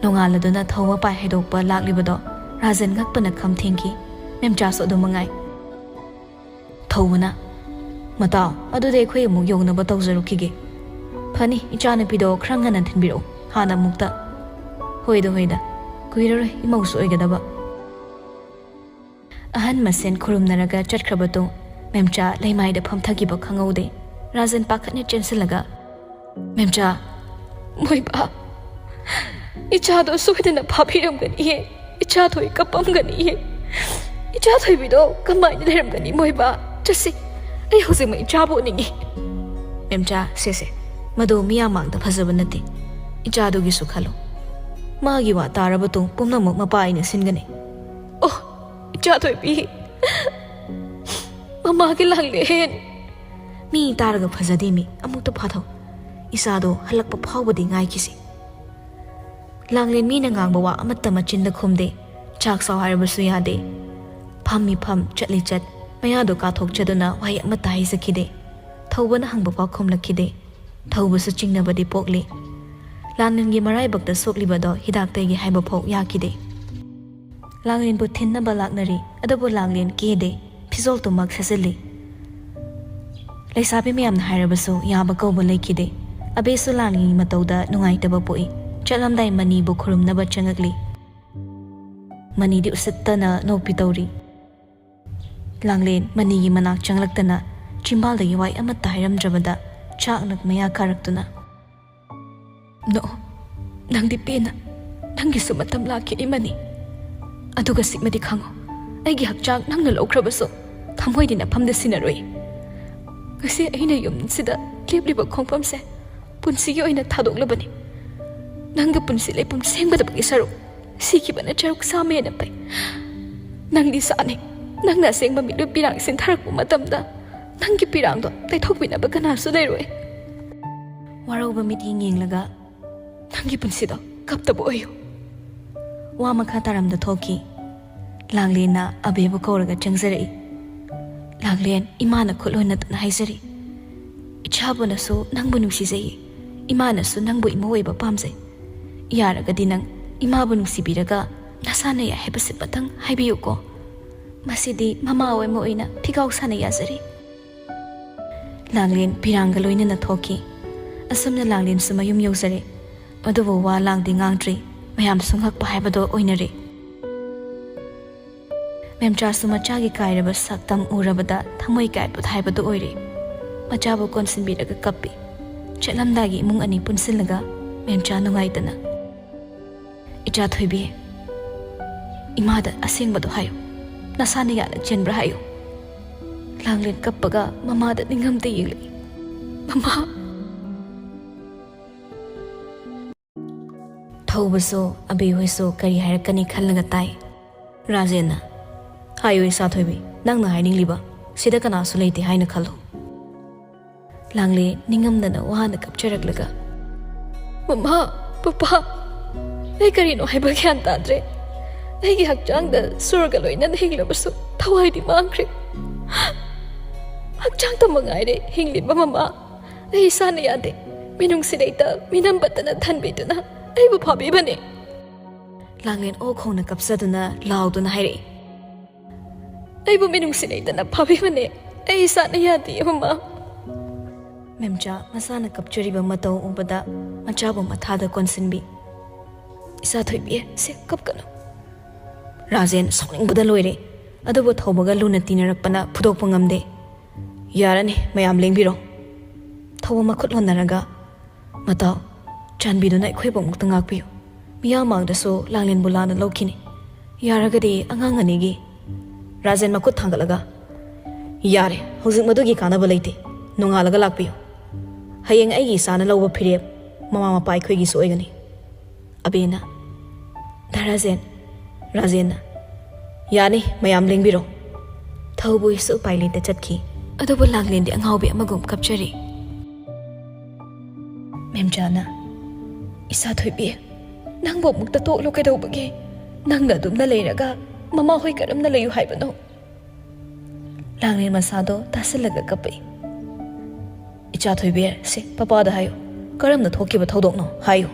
ꯅꯣꯡꯉꯥꯜꯂꯗꯨꯅ ꯊꯧ ꯃꯄꯥꯏ ꯍꯩꯗꯣꯛꯄ ꯂꯥꯛꯂꯤꯕꯗꯣ ꯔꯥꯖꯟ ꯉꯛꯄꯅ ꯈꯝ ꯊꯦꯡꯈꯤ꯫ ꯃꯦꯝꯆꯥꯁꯨ ꯑꯗꯨ ꯃꯉꯥꯏ꯫ ꯊꯧꯕꯅ, "ꯃꯇꯥꯎ, ꯑꯗꯨꯗꯤ ꯑꯩꯈꯣꯏ ꯑꯃꯨꯛ ꯌꯧꯅꯕ ꯇꯧꯖꯔꯨꯈꯤꯒꯦ꯫ ꯐꯅꯤ, ꯏꯆꯥꯅꯨꯄꯤꯗꯣ ꯈꯔ ꯉꯟꯅ ꯊꯤꯟꯕꯤꯔꯛꯎ, ꯍꯥꯟꯅ ꯑꯃꯨꯛꯇ꯫" "ꯍꯣꯏꯗ, ꯍꯣꯏꯗ, ꯀꯨꯏꯔꯔꯣꯏ ꯏꯃꯧꯁꯨ ꯑꯣꯏꯒꯗꯕ꯫" ꯑꯍꯟ ꯃꯁꯦꯟ ꯈꯨꯔꯨꯝꯅꯔꯒ ꯆꯠꯈ꯭ꯔꯕ ꯇꯨꯡ ꯃꯦꯝꯆꯥ ꯂꯩꯃꯥꯏꯗ ꯐꯝꯊꯈꯤꯕ ꯈꯪꯍꯧꯗꯦ꯫ ꯔꯥꯖꯟ ꯄꯥꯈꯠꯅ ꯆꯦꯟꯁꯤꯜꯂꯒ, "ꯃꯦꯝꯆꯥ, ꯃꯣꯏꯕꯥ, ꯏꯆꯥꯗꯣ ꯁꯣꯏꯗꯅ ꯐꯥꯕꯤꯔꯝꯒꯅꯤꯌꯦ꯫ ꯏꯆꯥ ꯊꯣꯏ ꯀꯞꯄꯝꯒꯅꯤꯌꯦ꯫ ꯏꯆꯥ ꯊꯣꯏꯕꯤꯗꯣ ꯀꯃꯥꯏꯅ ꯂꯩꯔꯝꯒꯅꯤ ꯃꯣꯏꯕꯥ? ꯆꯠꯁꯤ, ꯑꯩ ꯍꯧꯖꯤꯛꯃꯛ ꯏꯆꯥꯕꯨ ꯎꯅꯤꯡꯉꯤ꯫" "ꯃꯦꯝꯆꯥ, ꯁꯦ ꯁꯦ, ꯃꯗꯨ ꯃꯤꯌꯥꯝ ꯃꯥꯡꯗ ꯐꯖꯕ ꯅꯠꯇꯦ꯫ ꯏꯆꯥꯗꯨꯒꯤꯁꯨ ꯈꯜꯂꯨ꯫ ꯃꯥꯒꯤ ꯋꯥ ꯇꯥꯔꯕ ꯇꯨꯡ ꯄꯨꯝꯅꯃꯛ ꯃꯄꯥ ꯑꯩꯅ ꯁꯤꯟꯒꯅꯤ꯫" "ꯑꯣ, ꯏꯆꯥ ꯊꯣꯏꯕꯤ, ꯃꯃꯥꯒꯤ ꯂꯥꯡꯂꯦꯟ꯫" "ꯃꯤ ꯇꯥꯔꯒ ꯐꯖꯗꯦ ꯃꯤ, ꯑꯃꯨꯛꯇ ꯐꯥꯊꯧ꯫ ꯏꯆꯥꯗꯣ ꯍꯜꯂꯛꯄ ꯐꯥꯎꯕꯗꯤ ꯉꯥꯏꯈꯤꯁꯤ꯫" ꯂꯥꯡꯂꯦꯟ ꯃꯤꯅ ꯉꯥꯡꯕ ꯋꯥ ꯑꯃꯠꯇ ꯃꯆꯤꯟꯗ ꯈꯨꯝꯗꯦ꯫ ꯆꯥꯛ ꯆꯥꯎ ꯍꯥꯏꯔꯕꯁꯨ ꯌꯥꯗꯦ꯫ ꯐꯝꯃꯤ ꯐꯝ, ꯆꯠꯂꯤ ꯆꯠ, ꯃꯌꯥꯗꯣ ꯀꯥꯊꯣꯛꯆꯗꯨꯅ ꯋꯥꯍꯩ ꯑꯃꯠꯇ ꯍꯥꯏꯖꯈꯤꯗꯦ꯫ ꯊꯧꯕꯅ ꯍꯪꯕ ꯐꯥꯎ ꯈꯨꯝꯂꯛꯈꯤꯗꯦ꯫ ꯊꯧꯕꯁꯨ ꯆꯤꯡꯅꯕꯗꯤ ꯄꯣꯛꯂꯤ꯫ ꯂꯥꯡꯂꯦꯟꯒꯤ ꯃꯔꯥꯏꯕꯛꯇ ꯁꯣꯛꯂꯤꯕꯗꯣ ꯍꯤꯗꯥꯛ ꯇꯩꯒꯦ ꯍꯥꯏꯕ ꯐꯥꯎ ꯌꯥꯈꯤꯗꯦ꯫ ꯂꯥꯡꯂꯦꯟꯕꯨ ꯊꯤꯟꯅꯕ ꯂꯥꯛꯅꯔꯤ, ꯑꯗꯨꯕꯨ ꯂꯥꯡꯂꯦꯟ ꯀꯦꯗꯦ, ꯐꯤꯖꯣꯜꯗꯨꯃꯛ ꯁꯦꯠꯆꯤꯜꯂꯤ꯫ ꯂꯩꯁꯥꯕꯤ ꯃꯌꯥꯝꯅ ꯍꯥꯏꯔꯕꯁꯨ ꯌꯥꯕ ꯀꯧꯕ ꯂꯩꯈꯤꯗꯦ꯫ ꯑꯕꯦꯁꯨ ꯂꯥꯡꯂꯦꯟꯒꯤ ꯃꯇꯧꯗ ꯅꯨꯡꯉꯥꯏꯇꯕ ꯄꯣꯛꯏ꯫ ꯆꯠꯂꯝꯗꯥꯏ ꯃꯅꯤꯕꯨ ꯈꯨꯔꯨꯝꯅꯕ ꯆꯪꯉꯛꯂꯤ꯫ ꯃꯅꯤꯗꯤ ꯎꯁꯤꯠꯇꯅ ꯅꯣꯛꯄꯤ ꯇꯧꯔꯤ꯫ ꯂꯥꯡꯂꯦꯟ ꯃꯅꯤꯒꯤ ꯃꯅꯥꯛ ꯆꯪꯂꯛꯇꯅ ꯆꯤꯝꯕꯥꯜꯗꯒꯤ ꯋꯥꯍꯩ ꯑꯃꯠꯇ ꯍꯥꯏꯔꯝꯗ꯭ꯔꯕꯗ ꯆꯥꯛꯅ ꯃꯌꯥ ꯀꯥꯔꯛꯇꯨꯅ, "ꯅꯣꯛꯑꯣ, ꯅꯪꯗꯤ ꯄꯦꯟꯅ, ꯅꯪꯒꯤꯁꯨ ꯃꯇꯝ ꯂꯥꯛꯈꯤꯅꯤ ꯃꯅꯤ꯫ ꯑꯗꯨꯒ ꯁꯤꯃꯗꯤ ꯈꯪꯉꯨ, ꯑꯩꯒꯤ ꯍꯛꯆꯥꯡ ꯅꯪꯅ ꯂꯧꯈ꯭ꯔꯕꯁꯨ ꯊꯃꯣꯏꯗꯤ ꯅꯐꯝꯗ ꯁꯤꯟꯅꯔꯣꯏ꯫ ꯉꯁꯤ ꯑꯩꯅ ꯌꯨꯝꯁꯤꯗ ꯂꯦꯞꯂꯤꯕ ꯈꯣꯡꯐꯝꯁꯦ ꯄꯨꯟꯁꯤꯒꯤ ꯑꯣꯏꯅ ꯊꯥꯗꯣꯛꯂꯕꯅꯤ꯫ ꯅꯪꯒ ꯄꯨꯟꯁꯤ ꯂꯩꯄꯨꯡ ꯁꯦꯝꯒꯗꯕꯒꯤ ꯁꯔꯨꯛ ꯁꯤꯈꯤꯕꯅ ꯆꯔꯨꯛ ꯁꯥꯃꯦꯅ ꯐꯩ꯫ ꯅꯪꯗꯤ ꯁꯥꯅꯤ꯫ ꯅꯪꯅ ꯑꯁꯦꯡꯕ ꯃꯤꯠꯂꯨ ꯄꯤꯔꯥꯡ ꯁꯤꯟꯊꯔꯛꯄ ꯃꯇꯝꯗ ꯅꯪꯒꯤ ꯄꯤꯔꯥꯡꯗꯣ ꯇꯩꯊꯣꯛꯄꯤꯅꯕ ꯀꯅꯥꯁꯨ ꯂꯩꯔꯣꯏ꯫ ꯋꯥꯔꯧꯕ ꯃꯤꯠꯌꯦꯡ ꯌꯦꯡꯂꯒ ꯅꯪꯒꯤ ꯄꯨꯟꯁꯤꯗꯣ ꯀꯞꯇꯕ ꯑꯣꯏꯌꯨ꯫ ꯋꯥ ꯃꯈꯥ ꯇꯥꯔꯝꯗ ꯊꯣꯛꯈꯤ꯫ ꯂꯥꯡꯂꯦꯟꯅ ꯑꯕꯦꯕꯨ ꯀꯧꯔꯒ ꯆꯪꯖꯔꯛꯏ꯫ ꯂꯥꯡꯂꯦꯟ, ꯏꯃꯥꯅ ꯈꯨꯠ ꯍꯣꯟꯅꯗꯨꯅ ꯍꯥꯏꯖꯔꯤ, "ꯏꯆꯥꯕꯨꯅꯁꯨ ꯅꯪꯕꯨ ꯅꯨꯡꯁꯤꯖꯩꯌꯦ, ꯏꯃꯥꯅꯁꯨ ꯅꯪꯕꯨ ꯏꯃꯧ ꯑꯣꯏꯕ ꯄꯥꯝꯖꯩ꯫ ꯌꯥꯔꯒꯗꯤ ꯅꯪ ꯏꯃꯥꯕꯨ ꯅꯨꯡꯁꯤꯕꯤꯔꯒ ꯅꯁꯥꯅ ꯌꯥꯏ ꯍꯥꯏꯕꯁꯤꯃꯇꯪ ꯍꯥꯏꯕꯤꯌꯨꯀꯣ꯫ ꯃꯁꯤꯗꯤ ꯃꯃꯥ ꯑꯣꯏ ꯑꯃ ꯑꯣꯏꯅ ꯐꯤꯒꯥꯎ ꯁꯥꯅ ꯌꯥꯖꯔꯤ"꯫ ꯂꯥꯡꯂꯦꯟ ꯄꯤꯔꯥꯡꯒ ꯂꯣꯏꯅꯅ ꯊꯣꯛꯈꯤ꯫ ꯑꯁꯨꯝꯅ ꯂꯥꯡꯂꯦꯟꯁꯨ ꯃꯌꯨꯝ ꯌꯧꯖꯔꯦ꯫ ꯑꯗꯨꯕꯨ ꯋꯥ ꯂꯥꯡꯗꯤ ꯉꯥꯡꯗ꯭ꯔꯤ꯫ ꯃꯌꯥꯝꯁꯨ ꯉꯛꯄ ꯍꯥꯏꯕꯗꯣ ꯑꯣꯏꯅꯔꯦ꯫ ꯃꯦꯝꯆꯥꯁꯨ ꯃꯆꯥꯒꯤ ꯀꯥꯏꯔꯕ ꯁꯛꯇꯝ ꯎꯔꯕꯗ ꯊꯃꯣꯏ ꯀꯥꯏꯕ ꯍꯥꯏꯕꯗꯨ ꯑꯣꯏꯔꯦ꯫ ꯃꯆꯥꯕꯨ ꯀꯣꯟꯁꯤꯟꯕꯤꯔꯒ ꯀꯞꯄꯤ꯫ ꯆꯠꯂꯝꯗꯥꯏꯒꯤ ꯏꯃꯨꯡ ꯑꯅꯤ ꯄꯨꯟꯁꯤꯜꯂꯒ ꯃꯦꯝꯆꯥ ꯅꯨꯡꯉꯥꯏꯇꯅ, "ꯏꯆꯥ ꯊꯣꯏꯕꯤ, ꯏꯃꯥꯗ ꯑꯁꯦꯡꯕꯗꯣ ꯍꯥꯏꯌꯨ꯫ ꯅꯁꯥꯅ ꯌꯥꯅ ꯆꯦꯟꯕ꯭ꯔꯥ ꯍꯥꯏꯌꯨ"꯫ ꯂꯥꯡꯂꯦꯟ ꯀꯞꯄꯒ ꯃꯃꯥꯗ ꯅꯤꯡꯉꯝꯗ ꯌꯦꯡꯂꯛꯏ꯫ "ꯃꯃꯥ"꯫ ꯊꯧꯕꯁꯨ ꯑꯕꯦ ꯍꯣꯏꯁꯨ ꯀꯔꯤ ꯍꯥꯏꯔꯛꯀꯅꯤ ꯈꯜꯂꯒ ꯇꯥꯏ꯫ ꯔꯥꯖꯦꯟꯅ, "ꯍꯥꯏꯌꯨ ꯏꯆꯥ ꯊꯣꯏꯕꯤ, ꯅꯪꯅ ꯍꯥꯏꯅꯤꯡꯂꯤꯕ꯫ ꯁꯤꯗ ꯀꯅꯥꯁꯨ ꯂꯩꯇꯦ ꯍꯥꯏꯅ ꯈꯜꯂꯨ"꯫ ꯂꯥꯡꯂꯦ ꯅꯤꯡꯉꯝꯗꯅ ꯋꯥꯅ ꯀꯞꯆꯔꯛꯂꯒ, "ꯃꯃꯥ, ꯄꯄꯥ, ꯑꯩ ꯀꯔꯤꯅꯣ ꯍꯥꯏꯕ ꯒ꯭ꯌꯥꯟ ꯇꯥꯗ꯭ꯔꯦ꯫ ꯑꯩꯒꯤ ꯍꯛꯆꯥꯡꯗ ꯁꯣꯔꯒ ꯂꯣꯏꯅꯅ ꯍꯤꯡꯂꯕꯁꯨ ꯊꯋꯥꯏꯗꯤ ꯃꯥꯡꯈ꯭ꯔꯦ꯫ ꯍꯛꯆꯥꯡꯇ ꯃꯉꯥꯏꯔꯦ ꯍꯤꯡꯂꯤꯕ ꯃꯃꯥ꯫ ꯑꯩ ꯏꯁꯥꯅ ꯌꯥꯗꯦ꯫ ꯃꯤꯅꯨꯡꯁꯤ ꯂꯩꯇ ꯃꯤꯅꯝꯕꯇꯅ ꯊꯟꯕꯤꯗꯨꯅ ꯑꯩꯕꯨ ꯐꯥꯕꯤꯕꯅꯦ"꯫ ꯂꯥꯡꯂꯦꯟ ꯑꯣꯛ ꯈꯣꯡꯅ ꯀꯞꯆꯗꯨꯅ ꯂꯥꯎꯗꯨꯅ ꯍꯥꯏꯔꯛꯏ꯫ "ꯑꯩꯕꯨ ꯃꯤꯅꯨꯡꯁꯤ ꯂꯩꯇꯅ ꯐꯥꯕꯤꯕꯅꯦ꯫ ꯑꯩ ꯏꯁꯥꯅ ꯌꯥꯗꯦ, ꯃꯃꯥ"꯫ ꯃꯦꯝꯆꯥ ꯃꯆꯥꯅ ꯀꯞꯆꯔꯤꯕ ꯃꯇꯧ ꯎꯕꯗ ꯃꯆꯥꯕꯨ ꯃꯊꯥꯗ ꯀꯣꯟꯁꯤꯟꯕꯤ꯫ "ꯏꯆꯥ ꯊꯣꯏꯕꯤ, ꯁꯦ, ꯀꯞꯀꯅꯨ"꯫ ꯔꯥꯖꯦꯟ ꯁꯥꯎꯅꯤꯡꯕꯗ ꯂꯣꯏꯔꯦ꯫ ꯑꯗꯨꯕꯨ ꯊꯧꯕꯒ ꯂꯨꯅ ꯇꯤꯟꯅꯔꯛꯄꯅ ꯐꯨꯗꯣꯛꯄ ꯉꯝꯗꯦ꯫ "ꯌꯥꯔꯅꯤ, ꯃꯌꯥꯝ ꯂꯦꯡꯕꯤꯔꯣ"꯫ ꯊꯧꯕ ꯃꯈꯨꯠ ꯍꯣꯟꯅꯔꯒ, "ꯃꯇꯥꯎ, ꯆꯥꯟꯕꯤꯗꯨꯅ ꯑꯩꯈꯣꯏꯕꯨ ꯑꯃꯨꯛꯇ ꯉꯥꯛꯄꯤꯌꯨ꯫ ꯃꯤꯌꯥꯝ ꯃꯥꯡꯗꯁꯨ ꯂꯥꯡꯂꯦꯟꯕꯨ ꯂꯥꯟꯅ ꯂꯧꯈꯤꯅꯤ꯫ ꯌꯥꯔꯒꯗꯤ ꯑꯉꯥꯡ ꯑꯅꯤꯒꯤ"꯫ ꯔꯥꯖꯦꯟ ꯃꯈꯨꯠ ꯊꯥꯡꯒꯠꯂꯒ, "ꯌꯥꯔꯦ, ꯍꯧꯖꯤꯛ ꯃꯗꯨꯒꯤ ꯀꯥꯟꯅꯕ ꯂꯩꯇꯦ꯫ ꯅꯣꯡꯉꯥꯜꯂꯒ ꯂꯥꯛꯄꯤꯌꯨ꯫ ꯍꯌꯦꯡ ꯑꯩꯒꯤ ꯏꯆꯥꯅ ꯂꯧꯕ ꯐꯤꯔꯦꯞ ꯃꯃꯥ ꯃꯄꯥ ꯑꯩꯈꯣꯏꯒꯤꯁꯨ ꯑꯣꯏꯒꯅꯤ"꯫ ꯑꯕꯦꯅ, ꯗꯥ ꯔꯥꯖꯦꯟ꯫ ꯔꯥꯖꯦꯟꯅ, "ꯌꯥꯅꯤ, ꯃꯌꯥꯝ ꯂꯦꯡꯕꯤꯔꯣ꯫" ꯊꯧꯕꯣꯏꯁꯨ ꯎꯄꯥꯏ ꯂꯩꯇ ꯆꯠꯈꯤ꯫ ꯑꯗꯨꯕꯨ ꯂꯥꯡꯂꯦꯟꯗꯤ ꯑꯉꯥꯎꯕꯤ ꯑꯃꯒꯨꯝ ꯀꯞꯆꯔꯤ꯫ ꯃꯦꯝꯆꯥꯅ, "ꯏꯆꯥ ꯊꯣꯏꯕꯤ, ꯅꯪꯕꯨ ꯑꯃꯨꯛꯇ ꯇꯣꯛꯂꯣ ꯀꯩꯗꯧꯕꯒꯦ? ꯅꯪꯅ ꯑꯗꯨꯝꯅ ꯂꯩꯔꯒ ꯃꯃꯥ ꯍꯣꯏ ꯀꯔꯝꯅ ꯂꯩꯌꯨ ꯍꯥꯏꯕꯅꯣ?" ꯂꯥꯡꯂꯦꯟ ꯃꯁꯥꯗꯣ ꯇꯥꯁꯤꯜꯂꯒ ꯀꯞꯄꯛꯏ꯫ "ꯏꯆꯥ ꯊꯣꯏꯕꯤ, ꯁꯦ ꯄꯄꯥꯗ ꯍꯥꯏꯌꯨ, ꯀꯔꯝꯅ ꯊꯣꯛꯈꯤꯕ ꯊꯧꯗꯣꯛꯅꯣ ꯍꯥꯏꯌꯨ꯫"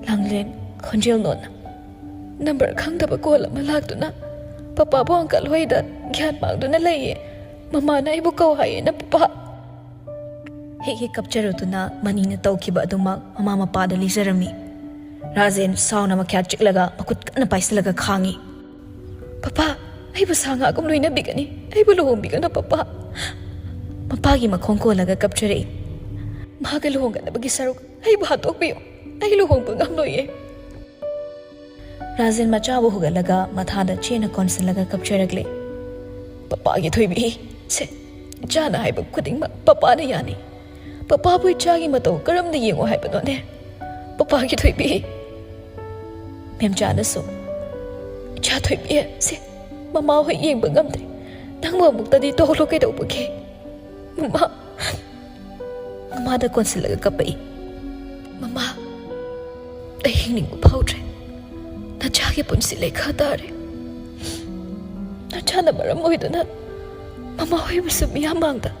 ꯂꯥꯡꯂꯦꯟ ꯈꯣꯟꯖꯦꯜ ꯅꯣꯟꯅ, "ꯅꯝꯕꯔ ꯈꯪꯗꯕ ꯀꯣꯜ ꯑꯃ ꯂꯥꯛꯇꯨꯅ ꯄꯄꯥꯕꯨ ꯑꯪꯀꯜ ꯍꯣꯏꯗ ꯒ꯭ꯌꯥꯟ ꯃꯥꯡꯗꯨꯅ ꯂꯩꯌꯦ, ꯃꯃꯥꯅ ꯑꯩꯕꯨ ꯀꯧ ꯍꯥꯏꯌꯦꯅ ꯄꯄꯥ꯫" ꯍꯦꯛ ꯍꯦꯛ ꯀꯞꯆꯔꯨꯗꯨꯅ ꯃꯅꯤꯅ ꯇꯧꯈꯤꯕ ꯑꯗꯨꯃꯛ ꯃꯃꯥ ꯃꯄꯥꯗ ꯂꯤꯖꯔꯝꯃꯤ꯫ ꯔꯥꯖꯦꯟ ꯁꯥꯎꯅ ꯃꯈ꯭ꯌꯥꯠ ꯆꯤꯛꯂꯒ ꯃꯈꯨꯠ ꯀꯟꯅ ꯄꯥꯏꯁꯤꯜꯂꯒ ꯈꯥꯡꯉꯤ꯫ "ꯄꯄꯥ, ꯑꯩꯕꯨ ꯁꯥ ꯉꯥꯒꯨꯝ ꯂꯣꯏꯅꯕꯤꯒꯅꯤ, ꯑꯩꯕꯨ ꯂꯨꯍꯣꯡꯕꯤꯒꯅꯨ ꯄꯄꯥ꯫" ꯃꯄꯥꯒꯤ ꯃꯈꯣꯡ ꯀꯣꯜꯂꯒ ꯀꯞꯆꯔꯛꯏ꯫ "ꯃꯍꯥꯛꯀ ꯂꯨꯍꯣꯡꯒꯗꯕꯒꯤ ꯁꯔꯨꯛ ꯑꯩꯕꯨ ꯍꯥꯠꯇꯣꯛꯄꯤꯌꯨ, ꯑꯩ ꯂꯨꯍꯣꯡꯕ ꯉꯝꯂꯣꯏꯌꯦ꯫" ꯔꯥꯖꯦꯟ ꯃꯆꯥꯕꯨ ꯍꯨꯒꯠꯂꯒ ꯃꯊꯥꯗ ꯆꯦꯅ ꯀꯣꯟꯁꯤꯜꯂꯒ ꯀꯞꯆꯔꯛꯂꯦ꯫ "ꯄꯄꯥꯒꯤ ꯊꯣꯏꯕꯤ, ꯁꯦ, ꯏꯆꯥꯅ ꯍꯥꯏꯕ ꯈꯨꯗꯤꯡꯃꯛ ꯄꯄꯥꯅ ꯌꯥꯅꯤ꯫ ꯄꯄꯥꯕꯨ ꯏꯆꯥꯒꯤ ꯃꯇꯧ ꯀꯔꯝꯅ ꯌꯦꯡꯉꯣ ꯍꯥꯏꯕꯅꯣꯅꯦ? ꯄꯄꯥꯒꯤ ꯊꯣꯏꯕꯤ꯫" ꯃꯦꯝꯆꯥꯅꯁꯨ, "ꯏꯆꯥ ꯊꯣꯏꯕꯤ, ꯁꯦ, ꯃꯃꯥ ꯍꯣꯏ ꯌꯦꯡꯕ ꯉꯝꯗ꯭ꯔꯦ꯫ ꯅꯪꯕꯨ ꯑꯃꯨꯛꯇꯗꯤ ꯇꯣꯛꯂꯣ ꯀꯩꯗꯧꯕꯒꯦ? ꯃꯃꯥ꯫" ꯃꯃꯥꯗ ꯀꯣꯟꯁꯤꯜꯂꯒ ꯀꯞꯄꯛꯏ꯫ "ꯃꯃꯥ, ꯑꯩ ꯍꯤꯡꯅꯤꯡꯕ ꯐꯥꯎꯗ꯭ꯔꯦ꯫ ꯅꯆꯥꯒꯤ ꯄꯨꯟꯁꯤ ꯂꯩꯈꯥ ꯇꯥꯔꯦ꯫ ꯅꯆꯥꯅ ꯃꯔꯝ ꯑꯣꯏꯗꯨꯅ ꯃꯃꯥ ꯍꯣꯏꯕꯨꯁꯨ ꯃꯤꯌꯥꯝ ꯃꯥꯡꯗ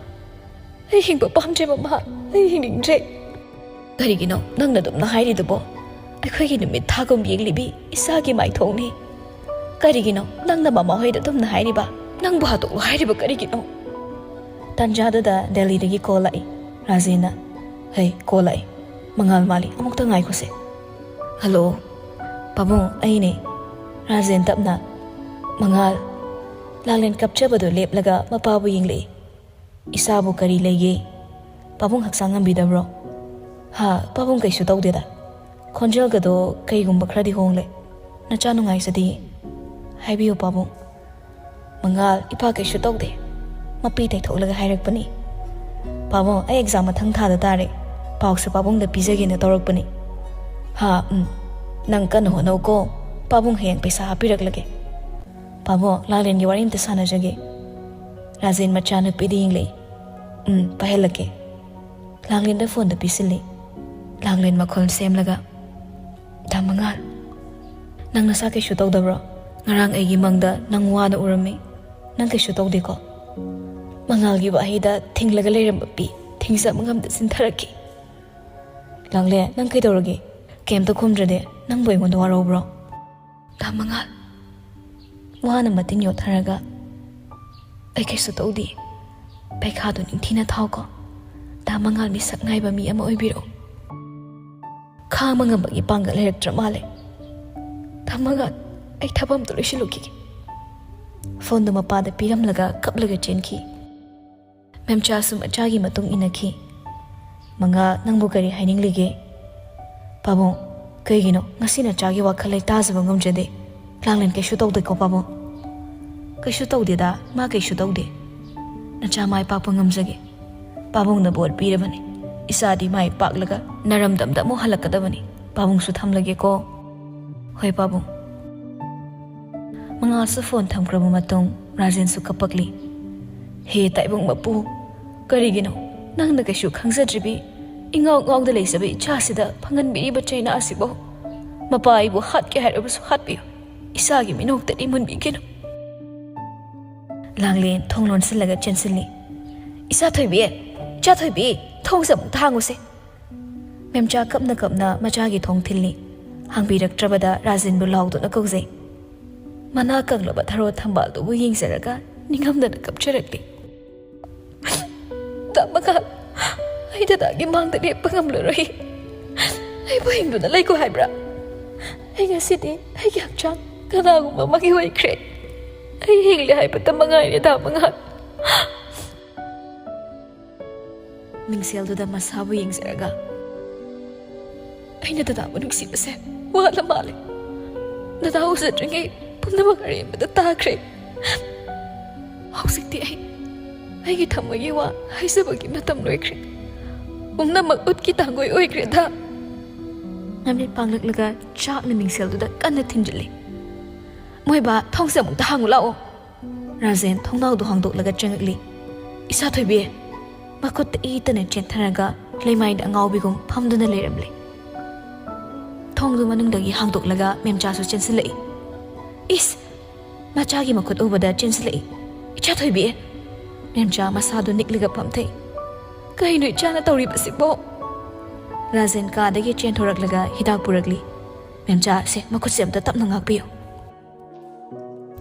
ꯑꯩ ꯍꯤꯡꯕ ꯄꯥꯝꯗ꯭ꯔꯦ ꯃꯃꯥ, ꯑꯩ ꯍꯤꯡꯅꯤꯡꯗ꯭ꯔꯦ꯫" "ꯀꯔꯤꯒꯤꯅꯣ ꯅꯪꯅ ꯑꯗꯨꯝꯅ ꯍꯥꯏꯔꯤꯗꯨꯕꯣ? ꯑꯩꯈꯣꯏꯒꯤ ꯅꯨꯃꯤꯠ ꯊꯥꯒꯨꯝ ꯌꯦꯡꯂꯤꯕꯤ ꯏꯆꯥꯒꯤ ꯃꯥꯏꯊꯣꯡꯅꯤ꯫ ꯀꯔꯤꯒꯤꯅꯣ ꯅꯪꯅ ꯃꯃꯥ ꯍꯣꯏꯗ ꯑꯗꯨꯝꯅ ꯍꯥꯏꯔꯤꯕ? ꯅꯪꯕꯨ ꯍꯥꯠꯇꯣꯛꯂꯣ ꯍꯥꯏꯔꯤꯕ ꯀꯔꯤꯒꯤꯅꯣ?" ꯇꯥꯟꯖꯥꯗꯨꯗ ꯗꯦꯜꯂꯤꯗꯒꯤ ꯀꯣꯜ ꯂꯥꯛꯏ꯫ ꯔꯥꯖꯦꯟꯅ, "ꯍꯩ, ꯀꯣꯜ ꯂꯥꯛꯏ꯫ ꯃꯉꯥꯜ ꯃꯥꯜꯂꯤ, ꯑꯃꯨꯛꯇ ꯉꯥꯏꯈꯣꯁꯦ꯫ ꯍꯜꯂꯣ, ꯄꯥꯕꯨꯡ, ꯑꯩꯅꯦ꯫" ꯔꯥꯖꯦꯟ ꯇꯞꯅ, "ꯃꯉꯥꯜ꯫" ꯂꯥꯡꯂꯦꯟ ꯀꯞꯆꯕꯗꯨ ꯂꯦꯞꯂꯒ ꯃꯄꯥꯕꯨ ꯌꯦꯡꯂꯛꯏ꯫ "ꯏꯆꯥꯕꯨ ꯀꯔꯤ ꯂꯩꯒꯦ? ꯄꯥꯕꯨꯡ ꯍꯛꯆꯥꯡ ꯉꯝꯕꯤꯗꯕ꯭ꯔꯣ?" "ꯍꯥ, ꯄꯥꯕꯨꯡ ꯀꯩꯁꯨ ꯇꯧꯗꯦꯗ꯫ ꯈꯣꯟꯖꯦꯜꯒꯗꯣ ꯀꯩꯒꯨꯝꯕ ꯈꯔꯗꯤ ꯍꯣꯡꯂꯦ꯫ ꯅꯆꯥ ꯅꯨꯡꯉꯥꯏꯖꯗꯤꯌꯦ꯫ ꯍꯥꯏꯕꯤꯌꯨ ꯄꯥꯕꯨꯡ꯫" "ꯃꯉꯥꯜ, ꯏꯄꯥ ꯀꯩꯁꯨ ꯇꯧꯗꯦ꯫ ꯃꯄꯤ ꯇꯩꯊꯣꯛꯂꯒ ꯍꯥꯏꯔꯛꯄꯅꯤ꯫ ꯄꯥꯕꯨꯡ, ꯑꯩ ꯑꯦꯛꯖꯥꯝ ꯃꯊꯪ ꯊꯥꯗ ꯇꯥꯔꯦ꯫ ꯄꯥꯎꯁꯦ ꯄꯥꯕꯨꯡꯗ ꯄꯤꯖꯒꯦꯅ ꯇꯧꯔꯛꯄꯅꯤ꯫ ꯍꯥ, ꯎꯝ꯫ "ꯅꯪ ꯀꯟꯅ ꯍꯣꯠꯅꯧꯀꯣ, ꯄꯥꯕꯨꯡ ꯍꯌꯦꯡ ꯄꯩꯁꯥ ꯍꯥꯞꯄꯤꯔꯛꯂꯒꯦ꯫ ꯄꯥꯕꯨꯡ, ꯂꯥꯡꯂꯦꯟꯒꯤ ꯋꯥꯔꯤ ꯑꯝꯇ ꯁꯥꯟꯅꯖꯒꯦ꯫" ꯔꯥꯖꯦꯟ ꯃꯆꯥꯅꯨꯄꯤꯗ ꯌꯦꯡꯂꯛꯏ꯫ "ꯎꯝ, ꯄꯥꯏꯍꯜꯂꯛꯀꯦ꯫" ꯂꯥꯡꯂꯦꯟꯗ ꯐꯣꯟꯗ ꯄꯤꯁꯤꯜꯂꯤ꯫ ꯂꯥꯡꯂꯦꯟ ꯃꯈꯣꯜ ꯁꯦꯝꯂꯒ, "ꯗꯥ ꯃꯉꯥꯜ, ꯅꯪ ꯅꯁꯥ ꯀꯩꯁꯨ ꯇꯧꯗꯕ꯭ꯔꯣ? ꯉꯔꯥꯡ ꯑꯩꯒꯤ ꯃꯪꯗ ꯅꯪ ꯋꯥꯅ ꯎꯔꯝꯃꯤ꯫ ꯅꯪ ꯀꯩꯁꯨ ꯇꯧꯗꯦꯀꯣ?" ꯃꯉꯥꯜꯒꯤ ꯋꯥꯍꯩꯗ ꯊꯤꯡꯂꯒ ꯂꯩꯔꯝꯕ ꯄꯤ ꯊꯤꯡꯖꯕ ꯉꯝꯗ ꯆꯤꯟꯊꯔꯛꯈꯤ꯫ "ꯂꯥꯡꯂꯦꯟ, ꯅꯪ ꯀꯩꯗꯧꯔꯒꯦ? ꯀꯩꯝꯇ ꯈꯨꯝꯗ꯭ꯔꯗꯤ ꯅꯪꯕꯨ ꯑꯩꯉꯣꯟꯗ ꯋꯥꯔꯧꯕ꯭ꯔꯣ?" "ꯗꯥ ꯃꯉꯥꯜ꯫" ꯋꯥꯅ ꯃꯇꯤꯟ ꯌꯣꯠꯊꯔꯒ, "ꯑꯩ ꯀꯩꯁꯨ ꯇꯧꯗꯦ꯫ ꯄꯩꯈꯥꯗꯣ ꯅꯤꯡꯊꯤꯅ ꯊꯥꯎꯀꯣ꯫ ꯗꯥ ꯃꯉꯥꯜ ꯃꯤꯁꯛ ꯅꯥꯏꯕ ꯃꯤ ꯑꯃ ꯑꯣꯏꯕꯤꯔꯛꯎ꯫" ꯈꯥꯡꯕ ꯉꯝꯕꯒꯤ ꯄꯥꯡꯒꯜ ꯂꯩꯔꯛꯇ꯭ꯔ ꯃꯥꯜꯂꯦ꯫ "ꯗꯥ ꯃꯉꯥꯜ, ꯑꯩ ꯊꯕꯛ ꯑꯝꯇ ꯂꯣꯏꯁꯤꯜꯂꯨꯈꯤꯒꯦ꯫" ꯐꯣꯟꯗꯨ ꯃꯄꯥꯗ ꯄꯤꯔꯝꯂꯒ ꯀꯞꯂꯒ ꯆꯦꯟꯈꯤ꯫ ꯃꯦꯝꯆꯥꯁꯨ ꯃꯆꯥꯒꯤ ꯃꯇꯨꯡ ꯏꯟꯅꯈꯤ꯫ "ꯃꯉꯥꯜ, ꯅꯪꯕꯨ ꯀꯔꯤ ꯍꯥꯏꯅꯤꯡꯂꯤꯒꯦ?" "ꯄꯥꯕꯨꯡ, ꯀꯩꯒꯤꯅꯣ ꯉꯁꯤ ꯅꯆꯥꯒꯤ ꯋꯥꯈꯜ ꯑꯩ ꯇꯥꯖꯕ ꯉꯝꯖꯗꯦ? ꯂꯥꯡꯂꯦꯟ ꯀꯩꯁꯨ ꯇꯧꯗꯦꯀꯣ, ꯄꯥꯕꯨꯡ?" "ꯀꯩꯁꯨ ꯇꯧꯗꯦꯗ, ꯃꯥ ꯀꯩꯁꯨ ꯇꯧꯗꯦ꯫ ꯅꯆꯥ ꯃꯥꯏ ꯄꯥꯛꯄ ꯉꯝꯖꯒꯦ꯫ ꯄꯥꯕꯨꯡꯅ ꯕꯣꯔ ꯄꯤꯔꯕꯅꯤ꯫ ꯏꯆꯥꯗꯤ ꯃꯥꯏ ꯄꯥꯛꯂꯒ ꯅꯔꯝꯗꯝꯗ ꯑꯃꯨꯛ ꯍꯜꯂꯛꯀꯗꯕꯅꯤ꯫ ꯄꯥꯕꯨꯡꯁꯨ ꯊꯝꯂꯒꯦꯀꯣ꯫" "ꯍꯣꯏ, ꯄꯥꯕꯨꯡ꯫" ꯃꯉꯥꯜꯁꯨ ꯐꯣꯟ ꯊꯝꯈ꯭ꯔꯕ ꯃꯇꯨꯡ ꯔꯥꯖꯦꯟꯁꯨ ꯀꯞꯄꯛꯂꯤ꯫ "ꯍꯦ ꯇꯥꯏꯕꯪ ꯃꯄꯨ, ꯀꯔꯤꯒꯤꯅꯣ ꯅꯪꯅ ꯀꯩꯁꯨ ꯈꯪꯖꯗ꯭ꯔꯤꯕꯤ ꯏꯉꯥꯎ ꯉꯥꯎꯗ ꯂꯩꯖꯕ ꯏꯆꯥꯁꯤꯗ ꯐꯪꯍꯟꯕꯤꯔꯤꯕ ꯆꯩꯅꯥ ꯑꯁꯤꯕꯣ? ꯃꯄꯥ ꯑꯩꯕꯨ ꯍꯥꯠꯀꯦ ꯍꯥꯏꯔꯕꯁꯨ ꯍꯥꯠꯄꯤꯌꯨ, ꯏꯆꯥꯒꯤ ꯃꯤꯅꯣꯛꯇꯗꯤ ꯃꯨꯟꯕꯤꯒꯅꯨ꯫" ꯂꯥꯡꯂꯦꯟ ꯊꯣꯡ ꯂꯣꯟꯁꯤꯜꯂꯒ ꯆꯦꯟꯁꯤꯜꯂꯤ꯫ "ꯏꯆꯥ ꯊꯣꯏꯕꯤ, ꯏꯆꯥ ꯊꯣꯏꯕꯤ, ꯊꯣꯡꯁꯦ ꯑꯃꯨꯛꯇ ꯍꯥꯡꯉꯨꯁꯦ꯫" ꯃꯦꯝꯆꯥ ꯀꯞꯅ ꯀꯞꯅ ꯃꯆꯥꯒꯤ ꯊꯣꯡ ꯊꯤꯜꯂꯤ꯫ ꯍꯥꯡꯕꯤꯔꯛꯇ꯭ꯔꯕꯗ ꯔꯥꯖꯦꯟꯕꯨ ꯂꯥꯎꯗꯨꯅ ꯀꯧꯖꯩ꯫ ꯃꯅꯥ ꯀꯪꯂꯕ ꯊꯔꯣ ꯊꯝꯕꯥꯜꯗꯨꯕꯨ ꯌꯦꯡꯖꯔꯒ ꯅꯤꯡꯉꯝꯗꯅ ꯀꯞꯆꯔꯛꯂꯤ꯫ "ꯗꯥ ꯃꯉꯥꯜ, ꯑꯩ ꯗꯗꯥꯒꯤ ꯃꯥꯡꯗ ꯂꯦꯞꯄ ꯉꯝꯂꯔꯣꯏ꯫ ꯑꯩꯕꯨ ꯍꯤꯡꯗꯨꯅ ꯂꯩꯈꯣ ꯍꯥꯏꯕ꯭ꯔꯥ? ꯑꯩ ꯉꯁꯤꯗꯤ ꯑꯩꯒꯤ ꯍꯛꯆꯥꯡ ꯀꯅꯥꯒꯨꯝꯕ ꯑꯃꯒꯤ ꯑꯣꯏꯈ꯭ꯔꯦ꯫ ꯑꯩ ꯍꯤꯡꯂꯦ ꯍꯥꯏꯕꯇ ꯃꯉꯥꯏꯔꯦ, ꯗꯥ ꯃꯉꯥꯜ꯫" ꯃꯤꯡꯁꯦꯜꯗꯨꯗ ꯃꯁꯥꯕꯨ ꯌꯦꯡꯖꯔꯒ, "ꯑꯩꯅ ꯗꯗꯥꯕꯨ ꯅꯨꯡꯁꯤꯕꯁꯦ ꯋꯥꯠꯂ ꯃꯥꯜꯂꯦ꯫ ꯗꯗꯥ ꯎꯖꯗ꯭ꯔꯤꯉꯩ ꯄꯨꯝꯅꯃꯛ ꯑꯔꯦꯝꯕꯗ ꯇꯥꯈ꯭ꯔꯦ꯫ ꯍꯧꯖꯤꯛꯇꯤ ꯑꯩ, ꯑꯩꯒꯤ ꯊꯃꯣꯏꯒꯤ ꯋꯥ ꯍꯥꯏꯖꯕꯒꯤ ꯃꯇꯝ ꯂꯣꯏꯈ꯭ꯔꯦ꯫ ꯄꯨꯝꯅꯃꯛ ꯎꯠꯀꯤ ꯇꯥꯡꯒꯣꯏ ꯑꯣꯏꯈ꯭ꯔꯦꯗ꯫" ꯃꯃꯤꯠ ꯄꯥꯡꯂꯛꯂꯒ ꯆꯥꯛꯅ ꯃꯤꯡꯁꯦꯜꯗꯨꯗ ꯀꯟꯅ ꯊꯤꯟꯖꯤꯜꯂꯤ꯫ "ꯃꯣꯏꯕꯥ, ꯊꯣꯡꯁꯦ ꯑꯃꯨꯛꯇ ꯍꯥꯡꯉꯨ ꯂꯥꯛꯑꯣ!" ꯔꯥꯖꯦꯟ ꯊꯣꯡꯅꯥꯎꯗꯨ ꯍꯥꯡꯗꯣꯛꯂꯒ ꯆꯪꯉꯛꯂꯤ꯫ "ꯏꯆꯥ ꯊꯣꯏꯕꯤ, ꯃꯈꯨꯠꯇ ꯏꯇꯅ ꯆꯦꯟꯊꯔꯒ ꯂꯩꯃꯥꯏꯗ ꯑꯉꯥꯎꯕꯤꯒꯨꯝ ꯐꯝꯗꯨꯅ ꯂꯩꯔꯝꯂꯦ꯫ ꯊꯣꯡꯗꯨ ꯃꯅꯨꯡꯗꯒꯤ ꯍꯥꯡꯗꯣꯛꯂꯒ ꯃꯦꯝꯆꯥꯁꯨ ꯆꯦꯟꯁꯤꯜꯂꯛꯏ꯫ "ꯏꯁ! ꯃꯆꯥꯒꯤ ꯃꯈꯨꯠ ꯎꯕꯗ ꯆꯦꯟꯁꯤꯜꯂꯛꯏ꯫ ꯏꯆꯥ ꯊꯣꯏꯕꯤ!" ꯃꯦꯝꯆꯥ ꯃꯁꯥꯗꯨ ꯅꯤꯛꯂꯒ ꯐꯝꯊꯩ꯫ "ꯀꯩꯅꯣ ꯏꯆꯥꯅ ꯇꯧꯔꯤꯕꯁꯤꯕꯣ?" ꯔꯥꯖꯦꯟ ꯀꯥꯗꯒꯤ ꯆꯦꯟꯊꯣꯔꯛꯂꯒ ꯍꯤꯗꯥꯛ ꯄꯨꯔꯛꯂꯤ꯫ "ꯃꯦꯝꯆꯥ, ꯁꯦ, ꯃꯈꯨꯠꯁꯦ ꯑꯝꯇ ꯇꯞꯅ ꯉꯥꯛꯄꯤꯌꯨ꯫"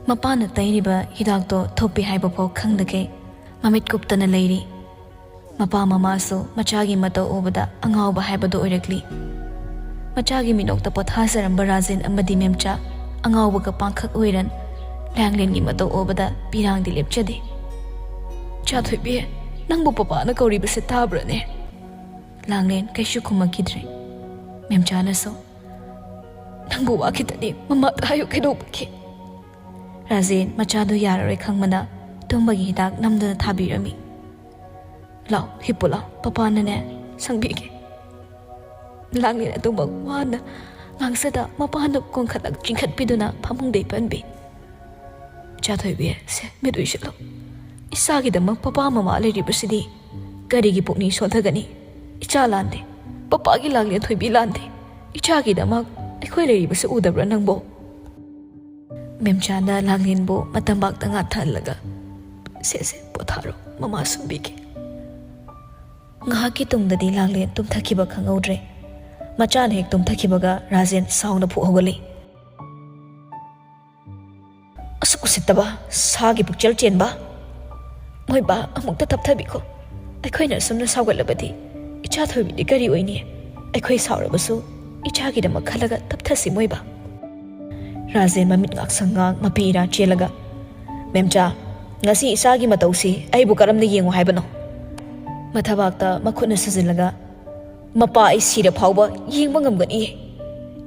ꯃꯄꯥꯅ ꯇꯩꯔꯤꯕ ꯍꯤꯗꯥꯛꯇꯣ ꯊꯣꯛꯄꯤ ꯍꯥꯏꯕ ꯐꯥꯎ ꯈꯪꯗꯈꯩ ꯃꯃꯤꯠ ꯀꯨꯞꯇꯅ ꯂꯩꯔꯤ꯫ ꯃꯄꯥ ꯃꯃꯥꯁꯨ ꯃꯆꯥꯒꯤ ꯃꯇꯧ ꯎꯕꯗ ꯑꯉꯥꯎꯕ ꯍꯥꯏꯕꯗꯨ ꯑꯣꯏꯔꯛꯂꯤ꯫ ꯃꯆꯥꯒꯤ ꯃꯤꯅꯣꯛꯇ ꯄꯣꯊꯥꯖꯔꯝꯕ ꯔꯥꯖꯦꯟ ꯑꯃꯗꯤ ꯃꯦꯝꯆꯥ ꯑꯉꯥꯎꯕꯒ ꯄꯥꯡꯈꯛ ꯑꯣꯏꯔꯟ ꯂꯥꯡꯂꯦꯟꯒꯤ ꯃꯇꯧ ꯎꯕꯗ ꯄꯤꯔꯥꯡꯗꯤ ꯂꯦꯞꯆꯗꯦ꯫ "ꯏꯆꯥ ꯊꯣꯏꯕꯤ, ꯅꯪꯕꯨ ꯄꯄꯥꯅ ꯀꯧꯔꯤꯕꯁꯦ ꯇꯥꯕ꯭ꯔꯅꯦ?" ꯂꯥꯡꯂꯦꯟ ꯀꯩꯁꯨ ꯈꯨꯝꯃꯛꯈꯤꯗ꯭ꯔꯦ꯫ ꯃꯦꯝꯆꯥꯅꯁꯨ, "ꯅꯪꯕꯨ ꯋꯥ ꯈꯤꯇꯅꯤ ꯃꯃꯥꯗ ꯍꯥꯏꯌꯨ ꯀꯩꯗꯧꯕꯒꯤ?" ꯔꯥꯖꯦꯟ ꯃꯆꯥꯗꯨ ꯌꯥꯔꯔꯣꯏ ꯈꯪꯕꯅ ꯇꯨꯝꯕꯒꯤ ꯍꯤꯗꯥꯛ ꯅꯝꯗꯨꯅ ꯊꯥꯕꯤꯔꯝꯃꯤ꯫ "ꯂꯥꯎ, ꯍꯤꯞꯄꯨ ꯂꯥꯎ, ꯄꯄꯥꯅꯅꯦ ꯁꯪꯕꯤꯒꯦ꯫" ꯂꯥꯡꯂꯦꯟ ꯑꯗꯨꯃꯛ ꯋꯥꯅ ꯉꯥꯡꯖꯗ ꯃꯄꯥꯅ ꯀꯣꯟꯈꯠꯂꯒ ꯆꯤꯡꯈꯠꯄꯤꯗꯨꯅ ꯐꯃꯨꯡꯗꯩ ꯄꯟꯕꯤ꯫ "ꯏꯆꯥ ꯊꯣꯏꯕꯤ, ꯁꯦ, ꯃꯤꯠ ꯎꯏꯁꯤꯜꯂꯣ꯫ ꯏꯆꯥꯒꯤꯗꯃꯛ ꯄꯄꯥ ꯃꯃꯥ ꯂꯩꯔꯤꯕꯁꯤꯗꯤ ꯀꯔꯤꯒꯤ ꯄꯨꯛꯅꯤꯡ ꯁꯣꯟꯊꯒꯅꯤ? ꯏꯆꯥ ꯂꯥꯟꯗꯦ, ꯄꯄꯥꯒꯤ ꯂꯥꯡꯂꯦꯟ ꯊꯣꯏꯕꯤ ꯂꯥꯟꯗꯦ꯫ ꯏꯆꯥꯒꯤꯗꯃꯛ ꯑꯩꯈꯣꯏ ꯂꯩꯔꯤꯕꯁꯤ ꯎꯗꯕ꯭ꯔꯥ ꯅꯪꯕꯣ?" ꯃꯦꯝꯆꯥꯅ ꯂꯥꯡꯂꯦꯟꯕꯨ ꯃꯇꯝꯕꯥꯛꯇ ꯉꯥꯊꯍꯜꯂꯒ, "ꯁꯦ, ꯁꯦ, ꯄꯣꯊꯥꯔꯣ, ꯃꯃꯥ ꯁꯨꯝꯕꯤꯒꯦ꯫" ꯉꯥꯏꯍꯥꯛꯀꯤ ꯇꯨꯡꯗꯗꯤ ꯂꯥꯡꯂꯦꯟ ꯇꯨꯝꯊꯈꯤꯕ ꯈꯪꯍꯧꯗ꯭ꯔꯦ꯫ ꯃꯆꯥꯅ ꯍꯦꯛ ꯇꯨꯝꯊꯈꯤꯕꯒ ꯔꯥꯖꯦꯟ ꯁꯥꯎꯅ ꯐꯨꯛ ꯍꯧꯒꯠꯂꯤ꯫ "ꯑꯁꯨꯛ ꯎꯁꯤꯠꯇꯕ, ꯁꯥꯒꯤ ꯄꯨꯛꯆꯦꯜ ꯆꯦꯟꯕ! ꯃꯣꯏꯕꯥ, ꯑꯃꯨꯛꯇ ꯇꯞꯊꯕꯤꯈꯣ꯫ ꯑꯩꯈꯣꯏꯅ ꯑꯁꯨꯝꯅ ꯁꯥꯎꯒꯠꯂꯕꯗꯤ ꯏꯆꯥ ꯊꯣꯏꯕꯤꯗꯤ ꯀꯔꯤ ꯑꯣꯏꯅꯤ? ꯑꯩꯈꯣꯏ ꯁꯥꯎꯔꯕꯁꯨ ꯏꯆꯥꯒꯤꯗꯃꯛ ꯈꯜꯂꯒ ꯇꯞꯊꯁꯤ ꯃꯣꯏꯕꯥ꯫" ꯔꯥꯖꯦꯟ ꯃꯃꯤꯠ ꯉꯥꯛꯁꯪ ꯉꯥꯡ ꯃꯄꯤ ꯏꯔꯥ ꯆꯦꯜꯂꯒ, "ꯃꯦꯝꯆꯥ, ꯉꯁꯤ ꯏꯆꯥꯒꯤ ꯃꯇꯧꯁꯤ ꯑꯩꯕꯨ ꯀꯔꯝꯅ ꯌꯦꯡꯉꯨ ꯍꯥꯏꯕꯅꯣ?" ꯃꯊꯕꯥꯛꯇ ꯃꯈꯨꯠꯅ ꯁꯨꯖꯤꯜꯂꯒ, "ꯃꯄꯥ ꯑꯩ ꯁꯤꯔ ꯐꯥꯎꯕ ꯌꯦꯡꯕ ꯉꯝꯒꯅꯤꯌꯦ꯫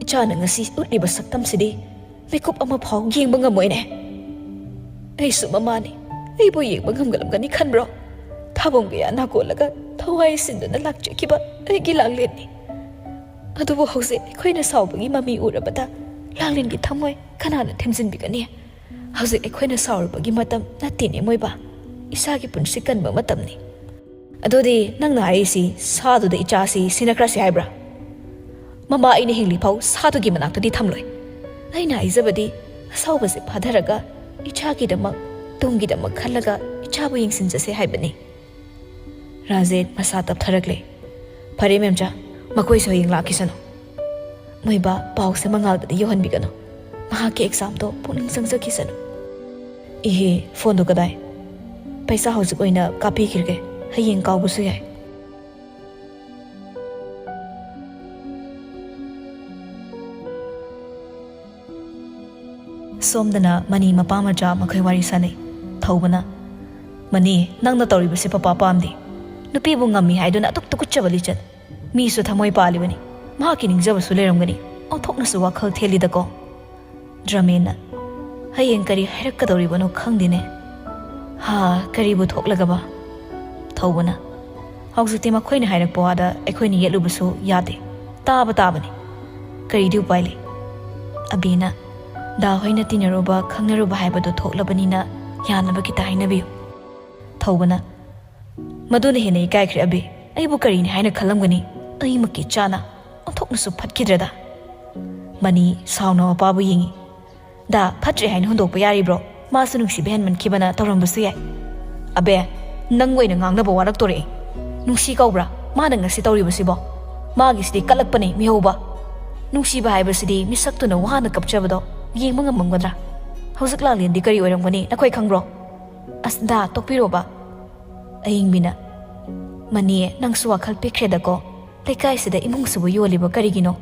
ꯏꯆꯥꯅ ꯉꯁꯤ ꯎꯠꯂꯤꯕ ꯁꯛꯇꯝꯁꯤꯗꯤ ꯃꯤꯀꯨꯞ ꯑꯃ ꯐꯥꯎ ꯌꯦꯡꯕ ꯉꯝꯃꯣꯏꯅꯦ꯫ ꯑꯩꯁꯨ ꯃꯃꯥꯅꯤ, ꯑꯩꯕꯨ ꯌꯦꯡꯕ ꯉꯝꯒꯂꯝꯒꯅꯤ ꯈꯟꯕ꯭ꯔꯣ? ꯊꯥꯕꯣꯡ ꯀꯌꯥ ꯅꯥꯀꯣꯜꯂꯒ ꯊꯋꯥꯏ ꯁꯤꯟꯗꯨꯅ ꯂꯥꯛꯆꯈꯤꯕ ꯑꯩꯒꯤ ꯂꯥꯡꯂꯦꯟꯅꯤ꯫ ꯑꯗꯨꯕꯨ ꯍꯧꯖꯤꯛ ꯑꯩꯈꯣꯏꯅ ꯁꯥꯎꯕꯒꯤ ꯃꯃꯤ ꯎꯔꯕꯗ ꯂꯥꯡꯂꯦꯟꯒꯤ ꯊꯃꯣꯏ ꯀꯅꯥꯅ ꯊꯦꯝꯖꯤꯟꯕꯤꯒꯅꯤ? ꯍꯧꯖꯤꯛ ꯑꯩꯈꯣꯏꯅ ꯁꯥꯎꯔꯨꯕꯒꯤ ꯃꯇꯝ ꯅꯠꯇꯦꯅꯦ, ꯃꯣꯏꯕꯥ꯫ ꯏꯁꯥꯒꯤ ꯄꯨꯟꯁꯤ ꯀꯟꯕ ꯃꯇꯝꯅꯤ꯫ ꯑꯗꯨꯗꯤ ꯅꯪꯅ ꯍꯥꯏꯔꯤꯁꯤ ꯁꯥꯗꯨꯗ ꯏꯆꯥꯁꯤ ꯁꯤꯅꯈ꯭ꯔꯁꯤ ꯍꯥꯏꯕ꯭ꯔꯥ? ꯃꯃꯥ ꯑꯩꯅ ꯍꯤꯡꯂꯤꯐꯥꯎ ꯁꯥꯗꯨꯒꯤ ꯃꯅꯥꯛꯇꯗꯤ ꯊꯝꯂꯣꯏ꯫ ꯑꯩꯅ ꯍꯥꯏꯖꯕꯗꯤ ꯑꯁꯥꯎꯕꯁꯦ ꯐꯥꯊꯔꯒ ꯏꯆꯥꯒꯤꯗꯃꯛ, ꯇꯨꯡꯒꯤꯗꯃꯛ ꯈꯜꯂꯒ ꯏꯆꯥꯕꯨ ꯌꯦꯡꯁꯤꯟꯖꯁꯦ ꯍꯥꯏꯕꯅꯤ꯫ ꯔꯥꯖꯦꯟ ꯃꯁꯥ ꯇꯞꯊꯔꯛꯂꯦ꯫ "ꯐꯔꯦ ꯃꯦꯝꯆꯥ, ꯃꯈꯣꯏꯁꯨ ꯍꯌꯦꯡ ꯂꯥꯛꯈꯤꯁꯅꯨ꯫ ꯃꯣꯏꯕꯥ ꯄꯥꯎꯁꯦ ꯃꯉꯥꯜꯗꯗꯤ ꯌꯧꯍꯟꯕꯤꯒꯅꯨ꯫ ꯃꯍꯥꯛꯀꯤ ꯑꯦꯛꯖꯥꯝꯗꯣ ꯄꯨꯛꯅꯤꯡ ꯆꯪꯖꯈꯤꯁꯅꯨ꯫ ꯏꯍꯦ, ꯐꯣꯟꯗꯣ ꯀꯗꯥꯏ? ꯄꯩꯁꯥ ꯍꯧꯖꯤꯛ ꯑꯣꯏꯅ ꯀꯥꯞꯄꯤꯈꯤꯔꯒꯦ, ꯍꯌꯦꯡ ꯀꯥꯎꯕꯁꯨ ꯌꯥꯏ꯫" ꯁꯣꯝꯗꯅ ꯃꯅꯤ ꯃꯄꯥ ꯃꯆꯥ ꯃꯈꯣꯏ ꯋꯥꯔꯤ ꯁꯥꯅꯩ꯫ ꯊꯧꯕꯅ, "ꯃꯅꯤ, ꯅꯪꯅ ꯇꯧꯔꯤꯕꯁꯤ ꯄꯄꯥ ꯄꯥꯝꯗꯦ꯫ ꯅꯨꯄꯤꯕꯨ ꯉꯝꯃꯤ ꯍꯥꯏꯗꯨꯅ ꯑꯗꯨꯛ ꯇꯨꯀꯠꯆꯕ ꯂꯤꯆꯠ꯫ ꯃꯤꯁꯨ ꯊꯃꯣꯏ ꯄꯥꯜꯂꯤꯕꯅꯤ꯫ ꯃꯍꯥꯛꯀꯤ ꯅꯤꯡꯖꯕꯁꯨ ꯂꯩꯔꯝꯒꯅꯤ꯫ ꯑꯣꯟꯊꯣꯛꯅꯁꯨ ꯋꯥꯈꯜ ꯊꯦꯜꯂꯤꯗꯀꯣ꯫" ꯗ꯭ꯔꯃꯦꯟꯅ, "ꯍꯌꯦꯡ ꯀꯔꯤ ꯍꯥꯏꯔꯛꯀꯗꯧꯔꯤꯕꯅꯣ ꯈꯪꯗꯦꯅꯦ꯫ ꯍꯥ, ꯀꯔꯤꯕꯨ ꯊꯣꯛꯂꯒꯕ?" ꯊꯧꯕꯅ, "ꯍꯧꯖꯤꯛꯇꯤ ꯃꯈꯣꯏꯅ ꯍꯥꯏꯔꯛꯄ ꯋꯥꯗ ꯑꯩꯈꯣꯏꯅ ꯌꯦꯠꯂꯨꯕꯁꯨ ꯌꯥꯗꯦ꯫ ꯇꯥꯕ ꯇꯥꯕꯅꯤ꯫ ꯀꯔꯤꯗꯤ ꯎꯄꯥꯏ ꯂꯩ?" ꯑꯕꯤꯅ, "ꯗꯥ ꯍꯣꯏꯅ ꯇꯤꯟꯅꯔꯨꯕ, ꯈꯪꯅꯔꯨꯕ ꯍꯥꯏꯕꯗꯨ ꯊꯣꯛꯂꯕꯅꯤꯅ ꯌꯥꯅꯕ ꯈꯤꯇ ꯍꯥꯏꯅꯕꯤꯌꯨ꯫" ꯊꯧꯕꯅ, "ꯃꯗꯨꯅ ꯍꯦꯟꯅ ꯏꯀꯥꯏꯈ꯭ꯔꯦ ꯑꯕꯤ꯫ ꯑꯩꯕꯨ ꯀꯔꯤꯅꯤ ꯍꯥꯏꯅ ꯈꯜꯂꯝꯒꯅꯤ? ꯑꯩꯃꯛꯀꯤ ꯏꯆꯥꯅ꯫ ꯑꯣꯟꯊꯣꯛꯅꯁꯨ ꯐꯠꯈꯤꯗ꯭ꯔꯦꯗ꯫" ꯃꯅꯤ ꯁꯥꯎꯅ ꯃꯄꯥꯕꯨ ꯌꯦꯡꯏ꯫ "ꯗꯥ, ꯐꯠꯇ꯭ꯔꯦ ꯍꯥꯏꯅ ꯍꯨꯟꯗꯣꯛꯄ ꯌꯥꯔꯤꯕ꯭ꯔꯣ? ꯃꯥꯁꯨ ꯅꯨꯡꯁꯤꯕ ꯍꯦꯟꯃꯟꯈꯤꯕꯅ ꯇꯧꯔꯝꯕꯁꯨ ꯌꯥꯏ꯫" "ꯑꯕꯦ, ꯅꯪ ꯑꯣꯏꯅ ꯉꯥꯡꯅꯕ ꯋꯥꯔꯛꯇꯣꯔꯛꯑꯦ꯫ ꯅꯨꯡꯁꯤ ꯀꯧꯕ꯭ꯔꯥ ꯃꯥꯅ ꯉꯁꯤ ꯇꯧꯔꯤꯕꯁꯤꯕꯣ? ꯃꯥꯒꯤꯁꯤꯗꯤ ꯀꯜꯂꯛꯄꯅꯦ ꯃꯤꯍꯧꯕ꯫ ꯅꯨꯡꯁꯤꯕ ꯍꯥꯏꯕꯁꯤꯗꯤ ꯃꯤꯁꯛꯇꯨꯅ ꯋꯥꯅ ꯀꯞꯆꯕꯗꯣ ꯌꯦꯡꯕ ꯉꯝꯃꯝꯒꯗ꯭ꯔꯥ? ꯍꯧꯖꯤꯛ ꯂꯥꯡꯂꯦꯟꯗꯤ ꯀꯔꯤ ꯑꯣꯏꯔꯝꯒꯅꯤ ꯅꯈꯣꯏ ꯈꯪꯕ꯭ꯔꯣ?" "ꯑꯁ ꯗꯥ, ꯇꯣꯛꯄꯤꯔꯣꯕ꯫" ꯑꯏꯪꯕꯤꯅ, "ꯃꯅꯤ, ꯅꯪꯁꯨ ꯋꯥꯈꯜ ꯄꯤꯛꯈ꯭ꯔꯦꯗꯀꯣ꯫ ꯂꯩꯀꯥꯏꯁꯤꯗ ꯏꯃꯨꯡꯁꯤꯕꯨ ꯌꯣꯜꯂꯤꯕ ꯀꯔꯤꯒꯤꯅꯣ?"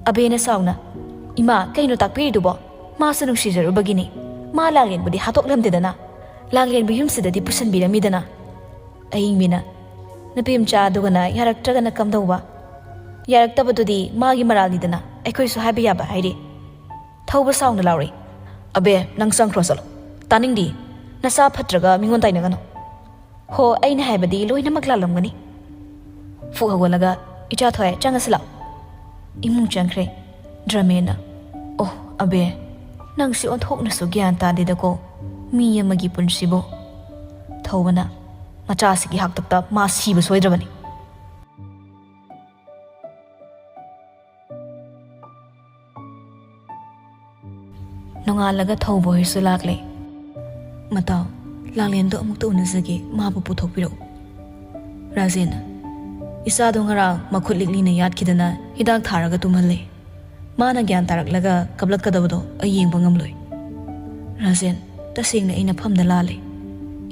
ꯑꯕꯦꯅ ꯁꯥꯎꯅ, "ꯏꯃꯥ, ꯀꯩꯅꯣ ꯇꯥꯛꯄꯤꯔꯤꯗꯨꯕꯣ? ꯃꯥꯁꯨ ꯅꯨꯡꯁꯤꯖꯔꯨꯕꯒꯤꯅꯤ꯫ ꯃꯥ ꯂꯥꯡꯂꯦꯟꯕꯨꯗꯤ ꯍꯥꯠꯇꯣꯛꯂꯝꯗꯦꯗꯅ꯫ ꯂꯥꯡꯂꯦꯟꯕꯨ ꯌꯨꯝꯁꯤꯗꯗꯤ ꯄꯨꯁꯤꯟꯕꯤꯔꯝꯃꯤꯗꯅ꯫" ꯑꯏꯪꯕꯤꯅ, "ꯅꯨꯄꯤ ꯃꯆꯥ ꯑꯗꯨꯒꯅ ꯌꯥꯔꯛꯇ꯭ꯔꯒꯅ ꯀꯝꯗꯧꯕ? ꯌꯥꯔꯛꯇꯕꯗꯨꯗꯤ ꯃꯥꯒꯤ ꯃꯔꯥꯜꯅꯤꯗꯅ, ꯑꯩꯈꯣꯏꯁꯨ ꯍꯥꯏꯕ ꯌꯥꯕ ꯍꯥꯏꯔꯤ꯫" ꯊꯧꯕ ꯁꯥꯎꯅ ꯂꯥꯎꯔꯛꯏ, "ꯑꯕꯦ, ꯅꯪ ꯆꯪꯈ꯭ꯔꯣ ꯆꯠꯂꯣ꯫ ꯇꯥꯅꯤꯡꯗꯦ꯫ ꯅꯁꯥ ꯐꯠꯇ꯭ꯔꯒ ꯃꯤꯉꯣꯟ ꯇꯥꯏꯅꯒꯅꯨ꯫" "ꯍꯣ, ꯑꯩꯅ ꯍꯥꯏꯕꯗꯤ ꯂꯣꯏꯅꯃꯛ ꯂꯥꯜꯂꯝꯒꯅꯤ꯫" ꯐꯨꯛ ꯍꯧꯒꯠꯂꯒ, "ꯏꯆꯥ ꯊꯣꯏ, ꯆꯪꯉꯁꯤ ꯂꯥꯛꯑꯣ꯫ ꯏꯃꯨꯡ ꯆꯪꯈ꯭ꯔꯦ ꯗ꯭ꯔꯃꯦꯟꯅ꯫ "ꯑꯣ, ꯑꯕꯦ, ꯅꯪꯁꯤ ꯑꯣꯟꯊꯣꯛꯅꯁꯨ ꯒ꯭ꯌꯥꯟ ꯇꯥꯗꯦꯗꯀꯣ, ꯃꯤ ꯑꯃꯒꯤ ꯄꯨꯟꯁꯤꯕꯨ"꯫ ꯊꯧꯕꯅ, "ꯃꯆꯥꯁꯤꯒꯤ ꯍꯥꯛꯇꯛꯇ ꯃꯥ ꯁꯤꯕ ꯁꯣꯏꯗ꯭ꯔꯕꯅꯤ"꯫ ꯅꯣꯡꯉꯥꯜꯂꯒ ꯊꯧꯕ ꯍꯣꯏꯁꯨ ꯂꯥꯛꯂꯦ꯫ "ꯃꯇꯥꯎ, ꯂꯥꯡꯂꯦꯟꯗꯣ ꯑꯃꯨꯛꯇ ꯎꯅꯖꯒꯦ, ꯃꯥꯕꯨ ꯄꯨꯊꯣꯛꯄꯤꯔꯛꯎ"꯫ ꯔꯥꯖꯦꯟꯅ, "ꯏꯆꯥꯗꯣ ꯉꯔꯥꯡ ꯃꯈꯨꯠ ꯂꯤꯛꯂꯤꯅ ꯌꯥꯠꯈꯤꯗꯅ ꯍꯤꯗꯥꯛ ꯊꯥꯔꯒ ꯇꯨꯝꯍꯜꯂꯦ꯫ ꯃꯥꯅ ꯒ꯭ꯌꯥꯟ ꯇꯥꯔꯛꯂꯒ ꯀꯞꯂꯛꯀꯗꯕꯗꯣ ꯑꯩ ꯌꯦꯡꯕ ꯉꯝꯂꯣꯏ"꯫ ꯔꯥꯖꯦꯟ, "ꯇꯁꯦꯡꯅ ꯑꯩ ꯅꯐꯝꯗ ꯂꯥꯜꯂꯦ꯫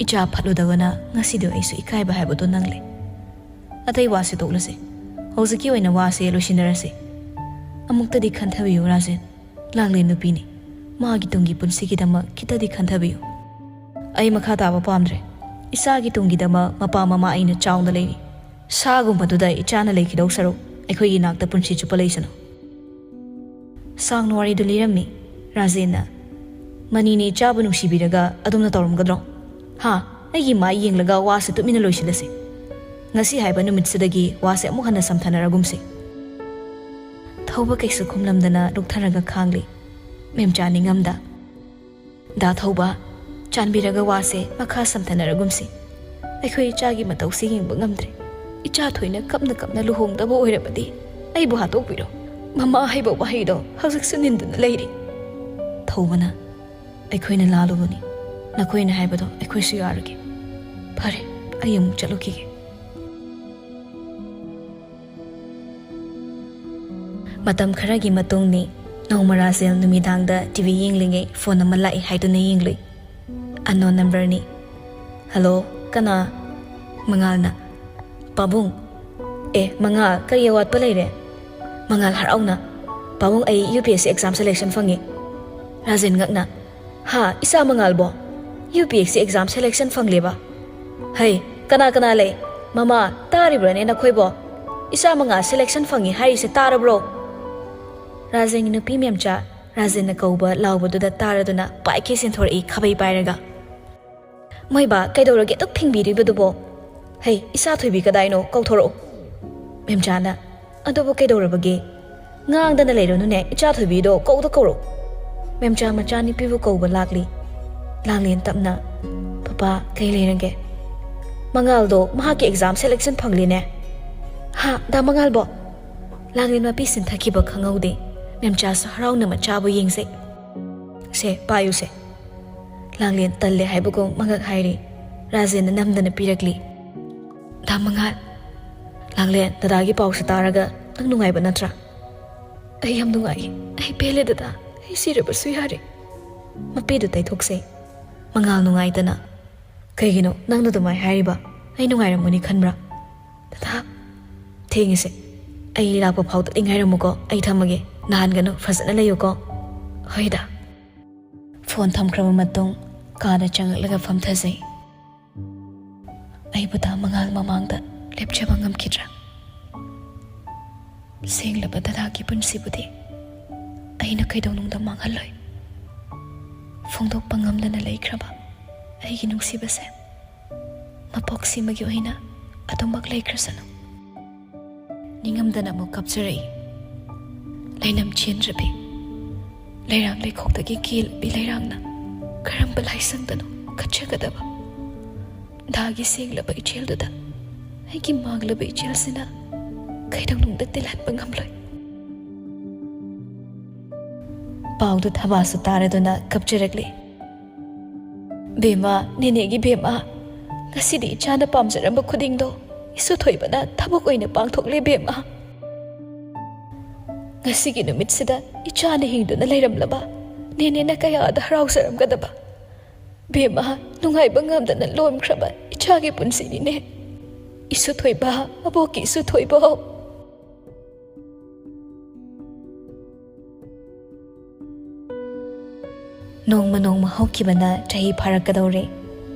ꯏꯆꯥ ꯐꯠꯂꯨꯗꯕꯅ ꯉꯁꯤꯗꯣ ꯑꯩꯁꯨ ꯏꯀꯥꯏꯕ ꯍꯥꯏꯕꯗꯣ ꯅꯪꯂꯦ꯫ ꯑꯇꯩ ꯋꯥꯁꯦ ꯇꯣꯛꯂꯁꯦ꯫ ꯍꯧꯖꯤꯛꯀꯤ ꯑꯣꯏꯅ ꯋꯥꯁꯦ ꯂꯣꯏꯁꯤꯟꯅꯔꯁꯦ꯫ ꯑꯃꯨꯛꯇꯗꯤ ꯈꯟꯊꯕꯤꯌꯨ ꯔꯥꯖꯦꯟ꯫ ꯂꯥꯡꯂꯦꯟ ꯅꯨꯄꯤꯅꯤ꯫ ꯃꯥꯒꯤ ꯇꯨꯡꯒꯤ ꯄꯨꯟꯁꯤꯒꯤꯗꯃꯛ ꯈꯤꯇꯗꯤ ꯈꯟꯊꯕꯤꯌꯨ"꯫ "ꯑꯩ ꯃꯈꯥ ꯇꯥꯕ ꯄꯥꯝꯗ꯭ꯔꯦ꯫ ꯏꯆꯥꯒꯤ ꯇꯨꯡꯒꯤꯗꯃꯛ ꯃꯄꯥ ꯃꯃꯥ ꯑꯩꯅ ꯆꯥꯎꯅ ꯂꯩꯔꯤ꯫ ꯁꯥꯒꯨꯝꯕꯗꯨꯗ ꯏꯆꯥꯅ ꯂꯩꯈꯤꯗꯧ ꯁꯔꯨꯛ ꯑꯩꯈꯣꯏꯒꯤ ꯅꯥꯛꯇ ꯄꯨꯟꯁꯤ ꯆꯨꯞꯄ ꯂꯩꯁꯅꯨ"꯫ ꯁꯥꯡꯅ ꯋꯥꯔꯤꯗꯨ ꯂꯤꯔꯝꯃꯤ ꯔꯥꯖꯦꯟꯅ꯫ "ꯃꯅꯤꯅꯦ ꯏꯆꯥꯕꯨ ꯅꯨꯡꯁꯤꯕꯤꯔꯒ ꯑꯗꯨꯝꯅ ꯇꯧꯔꯝꯒꯗ꯭ꯔꯣ? ꯍꯥ? ꯑꯩꯒꯤ ꯃꯥꯏ ꯌꯦꯡꯂꯒ ꯋꯥꯁꯦ ꯇꯨꯃꯤꯟꯅ ꯂꯣꯏꯁꯤꯜꯂꯁꯤ꯫ ꯉꯁꯤ ꯍꯥꯏꯕ ꯅꯨꯃꯤꯠꯁꯤꯗꯒꯤ ꯋꯥꯁꯦ ꯑꯃꯨꯛ ꯍꯟꯅ ꯁꯝꯊꯅꯔꯒꯨꯝꯁꯤ"꯫ ꯊꯧꯕ ꯀꯩꯁꯨ ꯈꯨꯝꯂꯝꯗꯅ ꯂꯨꯞꯊꯔꯒ ꯈꯥꯡꯂꯤ꯫ ꯃꯦꯝꯆꯥ ꯅꯤꯡꯉꯝꯗ, "ꯗꯥ ꯊꯧꯕ, ꯆꯥꯟꯕꯤꯔꯒ ꯋꯥꯁꯦ ꯃꯈꯥ ꯁꯝꯊꯅꯔꯒꯨꯝꯁꯤ꯫ ꯑꯩꯈꯣꯏ ꯏꯆꯥꯒꯤ ꯃꯇꯧꯁꯤ ꯌꯦꯡꯕ ꯉꯝꯗ꯭ꯔꯦ꯫ ꯏꯆꯥ ꯊꯣꯏꯅ ꯀꯞꯅ ꯀꯞꯅ ꯂꯨꯍꯣꯡꯗꯕ ꯑꯣꯏꯔꯕꯗꯤ ꯑꯩꯕꯨ ꯍꯥꯠꯇꯣꯛꯄꯤꯔꯣ꯫ ꯃꯃꯥ ꯍꯥꯏꯕ ꯋꯥꯍꯩꯗꯣ ꯍꯧꯖꯤꯛꯁꯨ ꯅꯤꯟꯗꯨꯅ ꯂꯩꯔꯤ"꯫ ꯊꯧꯕꯅ, "ꯑꯩꯈꯣꯏꯅ ꯂꯥꯜꯂꯨꯕꯅꯤ꯫ ꯅꯈꯣꯏꯅ ꯍꯥꯏꯕꯗꯣ ꯑꯩꯈꯣꯏꯁꯨ ꯌꯥꯔꯒꯦ꯫ ꯐꯔꯦ, ꯑꯩ ꯑꯃꯨꯛ ꯆꯠꯂꯨꯈꯤꯒꯦ"꯫ ꯃꯇꯝ ꯈꯔꯒꯤ ꯃꯇꯨꯡꯅꯤ꯫ ꯅꯣꯡꯃ ꯔꯥꯖꯦꯜ ꯅꯨꯃꯤꯗꯥꯡꯗ ꯇꯤ ꯚꯤ ꯌꯦꯡꯂꯤꯉꯩ ꯐꯣꯟ ꯑꯃ ꯂꯥꯛꯏ ꯍꯥꯏꯗꯨꯅ ꯌꯦꯡꯂꯨꯏ꯫ ꯑꯟꯅꯣꯟ ꯅꯝꯕꯔꯅꯤ꯫ "ꯍꯜꯂꯣ, ꯀꯅꯥ?" ꯃꯉꯥꯜꯅ, "ꯄꯥꯕꯨꯡ"꯫ "ꯑꯦ ꯃꯉꯥꯜ, ꯀꯔꯤ ꯑꯋꯥꯠꯄ ꯂꯩꯔꯦ?" ꯃꯉꯥꯜ ꯍꯔꯥꯎꯅ, "ꯄꯥꯕꯨꯡ, ꯑꯩ U P S C exam selection ꯐꯪꯉꯦ"꯫ ꯔꯥꯖꯦꯟ ꯉꯛꯅ, "ꯍꯥ, ꯏꯆꯥ ꯃꯉꯥꯜꯕꯣ? U P S C exam selection ꯐꯪꯂꯦꯕ? ꯍꯩ, ꯀꯅꯥ ꯀꯅꯥ ꯂꯩ? ꯃꯃꯥ, ꯇꯥꯔꯤꯕ꯭ꯔꯥꯅꯦ ꯅꯈꯣꯏꯕꯣ? ꯏꯆꯥ ꯃꯉꯥꯜ ꯁꯦꯂꯦꯛꯁꯟ ꯐꯪꯉꯤ ꯍꯥꯏꯔꯤꯁꯦ ꯇꯥꯔꯕ꯭ꯔꯣ?" ꯔꯥꯖꯦꯟꯒꯤ ꯅꯨꯄꯤ ꯃꯦꯝꯆꯥ ꯔꯥꯖꯦꯟꯅ ꯀꯧꯕ ꯂꯥꯎꯕꯗꯨꯗ ꯇꯥꯔꯗꯨꯅ ꯄꯥꯏꯈꯩ ꯆꯦꯟꯊꯣꯔꯛꯏ ꯈꯥꯕꯩ ꯄꯥꯏꯔꯒ꯫ "ꯃꯣꯏꯕꯥ, ꯀꯩꯗꯧꯔꯒꯦ ꯑꯗꯨꯛ ꯊꯤꯡꯕꯤꯔꯤꯕꯗꯨꯕꯣ? ꯍꯩ, ꯏꯆꯥ ꯊꯣꯏꯕꯤ ꯀꯗꯥꯏꯅꯣ? ꯀꯧꯊꯣꯔꯛꯎ"꯫ ꯃꯦꯝꯆꯥꯅ, "ꯑꯗꯨꯕꯨ ꯀꯩꯗꯧꯔꯕꯒꯦ?" "ꯉꯥꯡꯗꯅ ꯂꯩꯔꯨꯅꯨꯅꯦ, ꯏꯆꯥ ꯊꯣꯏꯕꯤꯗꯣ ꯀꯧꯗ ꯀꯧꯔꯣ꯫ ꯃꯦꯝꯆꯥ ꯃꯆꯥꯅꯨꯄꯤꯕꯨ ꯀꯧꯕ ꯂꯥꯛꯂꯤ꯫" ꯂꯥꯡꯂꯦꯟ ꯇꯞꯅ, "ꯄꯄꯥ, ꯀꯩ ꯂꯩꯔꯒꯦ?" "ꯃꯉꯥꯜꯗꯣ ꯃꯍꯥꯛꯀꯤ ꯑꯦꯛꯖꯥꯝ ꯁꯦꯂꯦꯛꯁꯟ ꯐꯪꯂꯦꯅꯦ꯫" "ꯍꯥ, ꯗꯥ ꯃꯉꯥꯜꯕꯣ?" ꯂꯥꯡꯂꯦꯟ ꯃꯄꯤ ꯁꯤꯟꯊꯈꯤꯕ ꯈꯪꯍꯧꯗꯦ꯫ ꯃꯦꯝꯆꯥꯁꯨ ꯍꯔꯥꯎꯅ ꯃꯆꯥꯕꯨ ꯌꯦꯡꯖꯩ꯫ "ꯁꯦ, ꯄꯥꯏꯌꯨꯁꯦ꯫" ꯂꯥꯡꯂꯦꯟ ꯇꯜꯂꯦ ꯍꯥꯏꯕꯒꯨꯝ ꯃꯉꯛ ꯍꯥꯏꯔꯤ꯫ ꯔꯥꯖꯦꯟꯅ ꯅꯝꯗꯅ ꯄꯤꯔꯛꯂꯤ꯫ "ꯗꯥ ꯃꯉꯥꯜ꯫" "ꯂꯥꯡꯂꯦꯟ, ꯗꯗꯥꯒꯤ ꯄꯥꯎꯁꯦ ꯇꯥꯔꯒ ꯅꯪ ꯅꯨꯡꯉꯥꯏꯕ ꯅꯠꯇ꯭ꯔꯥ?" "ꯑꯩ ꯌꯥꯝ ꯅꯨꯡꯉꯥꯏ꯫ ꯑꯩ ꯄꯦꯜꯂꯦ ꯗꯗꯥ꯫ ꯑꯩ ꯁꯤꯔꯕꯁꯨ ꯌꯥꯔꯦ꯫" ꯃꯄꯤꯗꯨ ꯇꯩꯊꯣꯛꯆꯩ꯫ ꯃꯉꯥꯜ ꯅꯨꯡꯉꯥꯏꯇꯅ, "ꯀꯩꯒꯤꯅꯣ ꯅꯪꯅ ꯑꯗꯨꯃꯥꯏ ꯍꯥꯏꯔꯤꯕ? ꯑꯩ ꯅꯨꯡꯉꯥꯏꯔꯝꯒꯅꯤ ꯈꯟꯕ꯭ꯔꯥ?" "ꯗꯗꯥ, ꯊꯦꯡꯉꯤꯁꯦ꯫ ꯑꯩ ꯂꯥꯛꯄ ꯐꯥꯎꯗꯗꯤ ꯉꯥꯏꯔꯝꯃꯨꯀꯣ꯫ ꯑꯩ ꯊꯝꯃꯒꯦ꯫ ꯅꯥꯍꯟꯒꯅꯨ, ꯐꯖꯅ ꯂꯩꯌꯨꯀꯣ꯫" "ꯍꯣꯏꯗ꯫" ꯐꯣꯟ ꯊꯝꯈ꯭ꯔꯕ ꯃꯇꯨꯡ ꯀꯥꯗ ꯆꯪꯂꯛꯂꯒ ꯐꯝꯊꯖꯩ꯫ ꯑꯩꯕꯨ ꯗꯥ ꯃꯉꯥꯜ ꯃꯃꯥꯡꯗ ꯂꯦꯞꯆꯕ ꯉꯝꯈꯤꯗ꯭ꯔꯥ? ꯁꯦꯡꯂꯕ ꯗꯗꯥꯒꯤ ꯄꯨꯟꯁꯤꯕꯨꯗꯤ ꯑꯩꯅ ꯀꯩꯗꯧꯅꯨꯡꯗ ꯃꯥꯡꯍꯜꯂꯣꯏ꯫ ꯐꯣꯡꯗꯣꯛꯄ ꯉꯝꯗꯅ ꯂꯩꯈ꯭ꯔꯕ ꯑꯩꯒꯤ ꯅꯨꯡꯁꯤꯕꯁꯦ ꯃꯄꯣꯛꯁꯤꯃꯒꯤ ꯑꯣꯏꯅ ꯑꯗꯨꯃꯛ ꯂꯩꯈ꯭ꯔꯁꯅꯨ꯫ ꯅꯤꯡꯉꯝꯗꯅ ꯑꯃꯨꯛ ꯀꯞꯆꯔꯛꯏ꯫ ꯂꯩꯅꯝ ꯆꯦꯟꯗ꯭ꯔꯕꯤ, ꯂꯩꯔꯥꯡ ꯂꯩꯈꯣꯛꯇꯒꯤ ꯀꯦꯜꯂꯕꯤ ꯂꯩꯔꯥꯡꯅ ꯀꯔꯝꯕ ꯂꯥꯏꯁꯪꯗꯅꯣ ꯀꯠꯆꯒꯗꯕ? ꯗꯥꯒꯤ ꯁꯦꯡꯂꯕ ꯏꯆꯦꯜꯗꯨꯗ ꯑꯩꯒꯤ ꯃꯥꯡꯂꯕ ꯏꯆꯦꯜꯁꯤꯅ ꯀꯩꯗꯧꯅꯨꯡꯗ ꯇꯤꯜꯍꯟꯕ ꯉꯝꯂꯣꯏ꯫ ꯄꯥꯎꯗꯨ ꯊꯕꯥꯁꯨ ꯇꯥꯔꯗꯨꯅ ꯀꯞꯆꯔꯛꯂꯤ꯫ "ꯕꯦꯝꯃ, ꯅꯦꯅꯦꯒꯤ ꯕꯦꯝꯃ, ꯉꯁꯤꯗꯤ ꯏꯆꯥꯅ ꯄꯥꯝꯖꯔꯝꯕ ꯈꯨꯗꯤꯡꯗꯣ ꯏꯁꯨ ꯊꯣꯏꯕꯅ ꯊꯕꯛ ꯑꯣꯏꯅ ꯄꯥꯡꯊꯣꯛꯂꯦ ꯕꯦꯝꯃ꯫ ꯉꯁꯤꯒꯤ ꯅꯨꯃꯤꯠꯁꯤꯗ ꯏꯆꯥꯅ ꯍꯤꯡꯗꯨꯅ ꯂꯩꯔꯝꯂꯕ ꯅꯦꯅꯦꯅ ꯀꯌꯥꯗ ꯍꯔꯥꯎꯖꯔꯝꯒꯗꯕ꯫ ꯕꯦꯝꯃ, ꯅꯨꯡꯉꯥꯏꯕ ꯉꯝꯗꯅ ꯂꯣꯝꯈ꯭ꯔꯕ ꯏꯆꯥꯒꯤ ꯄꯨꯟꯁꯤꯅꯤꯅꯦ꯫ ꯏꯁꯨ ꯊꯣꯏꯕ, ꯑꯕꯣꯛꯀꯤ ꯏꯁꯨ ꯊꯣꯏꯕ꯫" ꯅꯣꯡꯃ ꯅꯣꯡꯃ ꯍꯧꯈꯤꯕꯅ ꯆꯍꯤ ꯐꯥꯔꯛꯀꯗꯧꯔꯦ꯫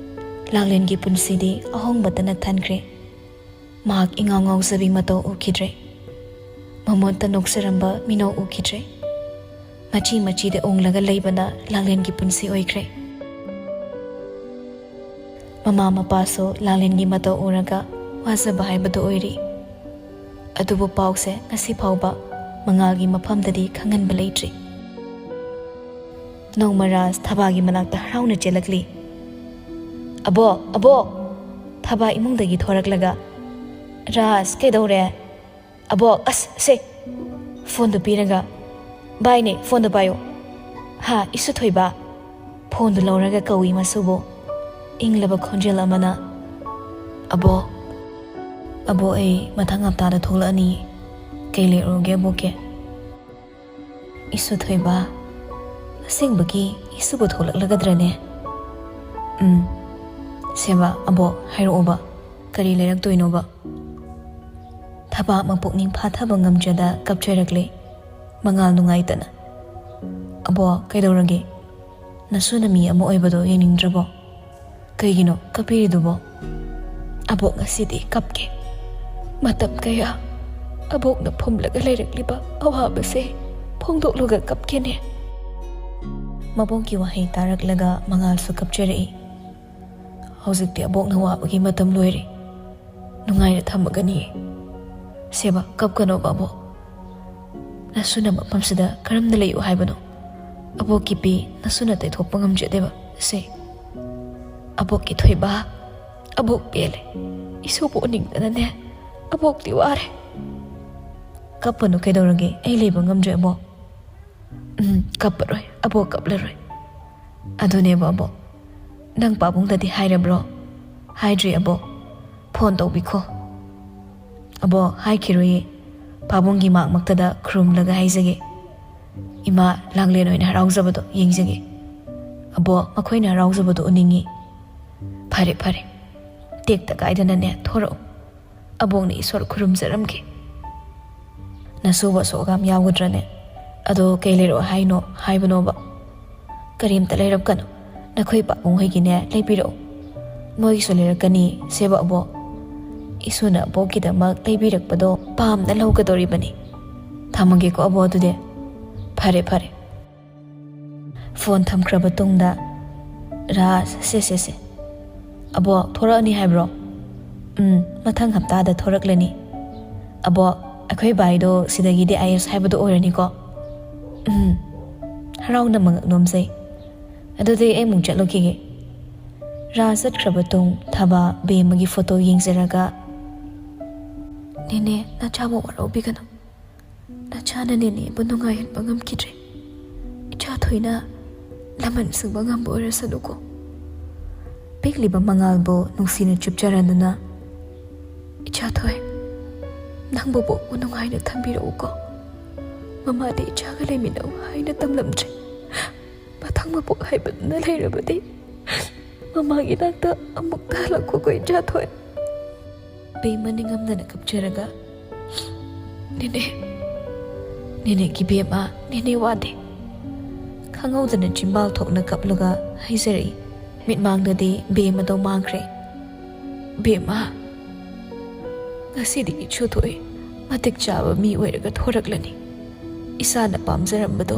ꯂꯥꯡꯂꯦꯟꯒꯤ ꯄꯨꯟꯁꯤꯗꯤ ꯑꯍꯣꯡꯕꯇꯅ ꯊꯟꯈ꯭ꯔꯦ꯫ ꯃꯍꯥꯛ ꯏꯉꯥꯎ ꯉꯥꯎꯖꯕꯤ ꯃꯇꯧ ꯎꯈꯤꯗ꯭ꯔꯦ꯫ ꯃꯃꯣꯠꯇ ꯅꯣꯛꯆꯔꯝꯕ ꯃꯤꯅꯧ ꯎꯈꯤꯗ꯭ꯔꯦ꯫ ꯃꯆꯤ ꯃꯆꯤꯗ ꯎꯡꯂꯒ ꯂꯩꯕꯅ ꯂꯥꯡꯂꯦꯟꯒꯤ ꯄꯨꯟꯁꯤ ꯑꯣꯏꯈ꯭ꯔꯦ꯫ ꯃꯃꯥ ꯃꯄꯥꯁꯨ ꯂꯥꯡꯂꯦꯟꯒꯤ ꯃꯇꯧ ꯎꯔꯒ ꯋꯥꯖꯕ ꯍꯥꯏꯕꯗꯨ ꯑꯣꯏꯔꯤ꯫ ꯑꯗꯨꯕꯨ ꯄꯥꯎꯁꯦ ꯉꯁꯤ ꯐꯥꯎꯕ ꯃꯉꯥꯜꯒꯤ ꯃꯐꯝꯗꯗꯤ ꯈꯪꯍꯟꯕ ꯂꯩꯇ꯭ꯔꯤ꯫ ꯅꯣꯡꯃ ꯔꯥꯖ ꯊꯕꯥꯒꯤ ꯃꯅꯥꯛꯇ ꯍꯔꯥꯎꯅ ꯆꯦꯜꯂꯛꯂꯤ꯫ "ꯑꯕꯣꯛ, ꯑꯕꯣꯛ!" ꯊꯕꯥ ꯏꯃꯨꯡꯗꯒꯤ ꯊꯣꯔꯛꯂꯒ, "ꯔꯥꯖ, ꯀꯩꯗꯧꯔꯦ?" "ꯑꯕꯣꯛ, ꯑꯁ, ꯁꯦ!" ꯐꯣꯟꯗꯨ ꯄꯤꯔꯒ, "ꯚꯥꯏꯅꯦ, ꯐꯣꯟꯗꯨ ꯄꯥꯏꯌꯨ꯫" "ꯍꯥ, ꯏꯁꯨ ꯊꯣꯏꯕ?" ꯐꯣꯟꯗꯨ ꯂꯧꯔꯒ ꯀꯧꯏ ꯃꯁꯨꯕꯨ꯫ ꯏꯪꯂꯕ ꯈꯣꯟꯖꯦꯜ ꯑꯃꯅ, "ꯑꯕꯣꯛ, ꯑꯕꯣꯛ, ꯑꯩ ꯃꯊꯪ ꯍꯞꯇꯥꯗ ꯊꯣꯛꯂꯛꯑꯅꯤ꯫ ꯀꯩ ꯂꯩꯔꯨꯔꯒꯦ ꯑꯕꯣꯛꯀꯤ?" "ꯏꯁꯨ ꯊꯣꯏꯕ, ꯑꯁꯦꯡꯕꯒꯤ ꯏꯁꯨꯕꯨ ꯊꯣꯛꯂꯛꯂꯒꯗ꯭ꯔꯅꯦ?" "ꯎꯝ, ꯁꯦꯕ, ꯑꯕꯣꯛ, ꯍꯥꯏꯔꯛꯑꯣꯕ, ꯀꯔꯤ ꯂꯩꯔꯛꯇꯣꯏꯅꯣꯕ?" ꯊꯕꯥ ꯃꯄꯨꯛꯅꯤꯡ ꯐꯥꯊꯕ ꯉꯝꯖꯗ ꯀꯞꯆꯔꯛꯂꯦ ꯃꯉꯥꯜ ꯅꯨꯡꯉꯥꯏꯇꯅ꯫ "ꯑꯕꯣꯛ, ꯀꯩꯗꯧꯔꯒꯦ? ꯅꯁꯨꯅ ꯃꯤ ꯑꯃ ꯑꯣꯏꯕꯗꯣ ꯌꯦꯡꯅꯤꯡꯗ꯭ꯔꯕꯣ? ꯀꯩꯒꯤꯅꯣ ꯀꯞꯄꯤꯔꯤꯗꯨꯕꯣ?" "ꯑꯕꯣꯛ, ꯉꯁꯤꯗꯤ ꯀꯞꯀꯦ꯫ ꯃꯇꯝ ꯀꯌꯥ ꯑꯕꯣꯛꯅ ꯐꯨꯝꯂꯒ ꯂꯩꯔꯛꯂꯤꯕ ꯑꯋꯥꯕꯁꯦ ꯐꯣꯡꯗꯣꯛꯂꯒ ꯀꯞꯀꯦꯅꯦ꯫" ꯃꯕꯣꯛꯀꯤ ꯋꯥꯍꯩ ꯇꯥꯔꯛꯂꯒ ꯃꯉꯥꯜꯁꯨ ꯀꯞꯆꯔꯛꯏ꯫ "ꯍꯧꯖꯤꯛꯇꯤ ꯑꯕꯣꯛꯅ ꯋꯥꯕꯒꯤ ꯃꯇꯝ ꯂꯣꯏꯔꯦ꯫ ꯅꯨꯡꯉꯥꯏꯅ ꯊꯝꯃꯒꯅꯤꯌꯦ꯫" "ꯁꯦꯕ, ꯀꯞꯀꯅꯣꯕ ꯑꯕꯣꯛ꯫ ꯅꯁꯨꯅ ꯃꯐꯝꯁꯤꯗ ꯀꯔꯝꯅ ꯂꯩꯌꯨ ꯍꯥꯏꯕꯅꯣ? ꯑꯕꯣꯛꯀꯤ ꯄꯤ ꯅꯁꯨꯅ ꯇꯩꯊꯣꯛꯄ ꯉꯝꯖꯗꯦꯕ꯫ ꯁꯦ, ꯑꯕꯣꯛꯀꯤ ꯊꯣꯏꯕ, ꯑꯕꯣꯛ ꯄꯦꯜꯂꯦ꯫ ꯏꯁꯨꯕꯨ ꯎꯅꯤꯡꯗꯅꯅꯦ, ꯑꯕꯣꯛꯇꯤ ꯋꯥꯔꯦ꯫" "ꯀꯞꯄꯅꯨ, ꯀꯩꯗꯧꯔꯒꯦ? ꯑꯩ ꯂꯩꯕ ꯉꯝꯗ꯭ꯔꯦ ꯑꯕꯣꯛ꯫" "ꯎꯝ, ꯀꯞꯄꯔꯣꯏ, ꯑꯕꯣꯛ ꯀꯞꯂꯔꯣꯏ꯫ ꯑꯗꯨꯅꯦꯕ ꯑꯕꯣꯛ, ꯅꯪ ꯄꯥꯕꯨꯡꯗꯗꯤ ꯍꯥꯏꯔꯕ꯭ꯔꯣ?" "ꯍꯥꯏꯗ꯭ꯔꯤ ꯑꯕꯣꯛ, ꯐꯣꯟ ꯇꯧꯕꯤꯈꯣ꯫" "ꯑꯕꯣꯛ, ꯍꯥꯏꯈꯤꯔꯣꯏꯌꯦ, ꯄꯥꯕꯨꯡꯒꯤ ꯃꯥꯛꯃꯛꯇꯗ ꯈꯨꯔꯨꯝꯂꯒ ꯍꯥꯏꯖꯒꯦ꯫ ꯏꯃꯥ ꯂꯥꯡꯂꯦꯟ ꯑꯣꯏꯅ ꯍꯔꯥꯎꯖꯕꯗꯣ ꯌꯦꯡꯖꯒꯦ꯫ ꯑꯕꯣꯛ, ꯃꯈꯣꯏꯅ ꯍꯔꯥꯎꯖꯕꯗꯣ ꯎꯅꯤꯡꯉꯤ꯫" "ꯐꯔꯦ, ꯐꯔꯦ, ꯇꯦꯛꯇ ꯀꯥꯏꯗꯅꯅꯦ ꯊꯣꯔꯛꯎ꯫ ꯑꯕꯣꯛꯅ ꯏꯁꯣꯔ ꯈꯨꯔꯨꯝꯖꯔꯝꯒꯦ꯫" "ꯅꯁꯨꯕꯨ ꯑꯁꯣꯛ ꯑꯉꯥꯝ ꯌꯥꯎꯒꯗ꯭ꯔꯅꯦ? ꯑꯗꯣ ꯀꯩ ꯂꯩꯔꯛꯑꯣ ꯍꯥꯏꯅꯣ ꯍꯥꯏꯕꯅꯣꯕ?" "ꯀꯔꯤꯝꯇ ꯂꯩꯔꯛꯀꯅꯨ, ꯅꯈꯣꯏ ꯄꯥꯕꯨꯡ ꯍꯣꯏꯒꯤꯅꯦ ꯂꯩꯕꯤꯔꯛꯎ꯫ ꯃꯣꯏꯒꯤꯁꯨ ꯂꯩꯔꯛꯀꯅꯤ ꯁꯦꯕ ꯑꯕꯣꯛ꯫ ꯏꯁꯨꯅ ꯑꯕꯣꯛꯀꯤꯗꯃꯛ ꯂꯩꯕꯤꯔꯛꯄꯗꯣ ꯄꯥꯝꯅ ꯂꯧꯒꯗꯧꯔꯤꯕꯅꯤ꯫ ꯊꯝꯃꯒꯦꯀꯣ ꯑꯕꯣꯛ ꯑꯗꯨꯗꯤ꯫" "ꯐꯔꯦ, ꯐꯔꯦ꯫" ꯐꯣꯟ ꯊꯝꯈ꯭ꯔꯕ ꯇꯨꯡꯗ ꯔꯥꯖ, "ꯁꯦ, ꯁꯦ, ꯁꯦ꯫ ꯑꯕꯣꯛ, ꯊꯣꯔꯛꯑꯅꯤ ꯍꯥꯏꯕ꯭ꯔꯣ?" "ꯎꯝ, ꯃꯊꯪ ꯍꯞꯇꯥꯗ ꯊꯣꯔꯛꯂꯅꯤ꯫ ꯑꯕꯣꯛ, ꯑꯩꯈꯣꯏ ꯕꯥꯏꯗꯣ ꯁꯤꯗꯒꯤꯗꯤ ꯑꯥꯏ ꯑꯦꯁ ꯍꯥꯏꯕꯗꯣ ꯑꯣꯏꯔꯅꯤꯀꯣ? ꯎꯝ, ꯍꯔꯥꯎꯅ ꯃꯉꯛ ꯅꯣꯝꯖꯩ꯫ ꯑꯗꯨꯗꯤ ꯑꯩ ꯑꯃꯨꯛ ꯆꯠꯂꯨꯈꯤꯒꯦ꯫ ꯔꯥ ꯆꯠꯈ꯭ꯔꯕ ꯇꯨꯡ ꯊꯕꯥ ꯕꯦꯝꯃꯒꯤ ꯐꯣꯇꯣ ꯌꯦꯡꯖꯔꯒ, "ꯅꯦꯅꯦ, ꯅꯆꯥꯕꯨ ꯋꯥꯔꯧꯕꯤꯒꯅꯨ꯫ ꯅꯆꯥꯅ ꯅꯦꯅꯦꯕꯨ ꯅꯨꯡꯉꯥꯏꯍꯟꯕ ꯉꯝꯈꯤꯗ꯭ꯔꯦ꯫ ꯏꯆꯥ ꯊꯣꯏꯅ ꯂꯃꯟ ꯁꯤꯡꯕ ꯉꯝꯕ ꯑꯣꯏꯔꯁꯅꯨꯀꯣ꯫" ꯄꯤꯛꯂꯤꯕ ꯃꯉꯥꯜꯕꯨ ꯅꯨꯡꯁꯤꯅ ꯆꯨꯞꯆꯔꯗꯨꯅ, "ꯏꯆꯥ ꯊꯣꯏ, ꯅꯪꯕꯨ ꯄꯣꯛꯄ ꯅꯨꯡꯉꯥꯏꯅ ꯊꯝꯕꯤꯔꯛꯎꯀꯣ꯫ ꯃꯃꯥꯗꯤ ꯏꯆꯥꯒ ꯂꯩꯃꯤꯟꯅꯧ ꯍꯥꯏꯅ ꯇꯝꯂꯝꯗ꯭ꯔꯦ꯫ ꯃꯊꯪ ꯃꯄꯣꯛ ꯍꯥꯏꯕꯗꯨꯅ ꯂꯩꯔꯕꯗꯤ ꯃꯃꯥꯒꯤ ꯅꯥꯛꯇ ꯑꯃꯨꯛꯇ ꯍꯜꯂꯛꯈꯣꯀꯣ ꯏꯆꯥ ꯊꯣꯏ꯫" ꯕꯦꯝꯃ ꯅꯤꯡꯉꯝꯗꯅ ꯀꯞꯆꯔꯒ, "ꯅꯦꯅꯦ, ꯅꯦꯅꯦꯒꯤ ꯕꯦꯝꯃ, ꯅꯦꯅꯦ ꯋꯥꯗꯦ꯫" ꯈꯪꯍꯧꯗꯅ ꯆꯤꯝꯕꯥꯜ ꯊꯣꯛꯅ ꯀꯞꯂꯒ ꯍꯥꯏꯖꯔꯛꯏ꯫ ꯃꯤꯠꯃꯥꯡꯗꯗꯤ ꯕꯦꯝꯃꯗꯣ ꯃꯥꯡꯈ꯭ꯔꯦ꯫ "ꯕꯦꯝꯃ, ꯉꯁꯤꯗꯤ ꯏꯁꯨ ꯊꯣꯏ ꯃꯇꯤꯛ ꯆꯥꯕ ꯃꯤ ꯑꯣꯏꯔꯒ ꯊꯣꯔꯛꯂꯅꯤ꯫ ꯏꯁꯥꯅ ꯄꯥꯝꯖꯔꯝꯕꯗꯣ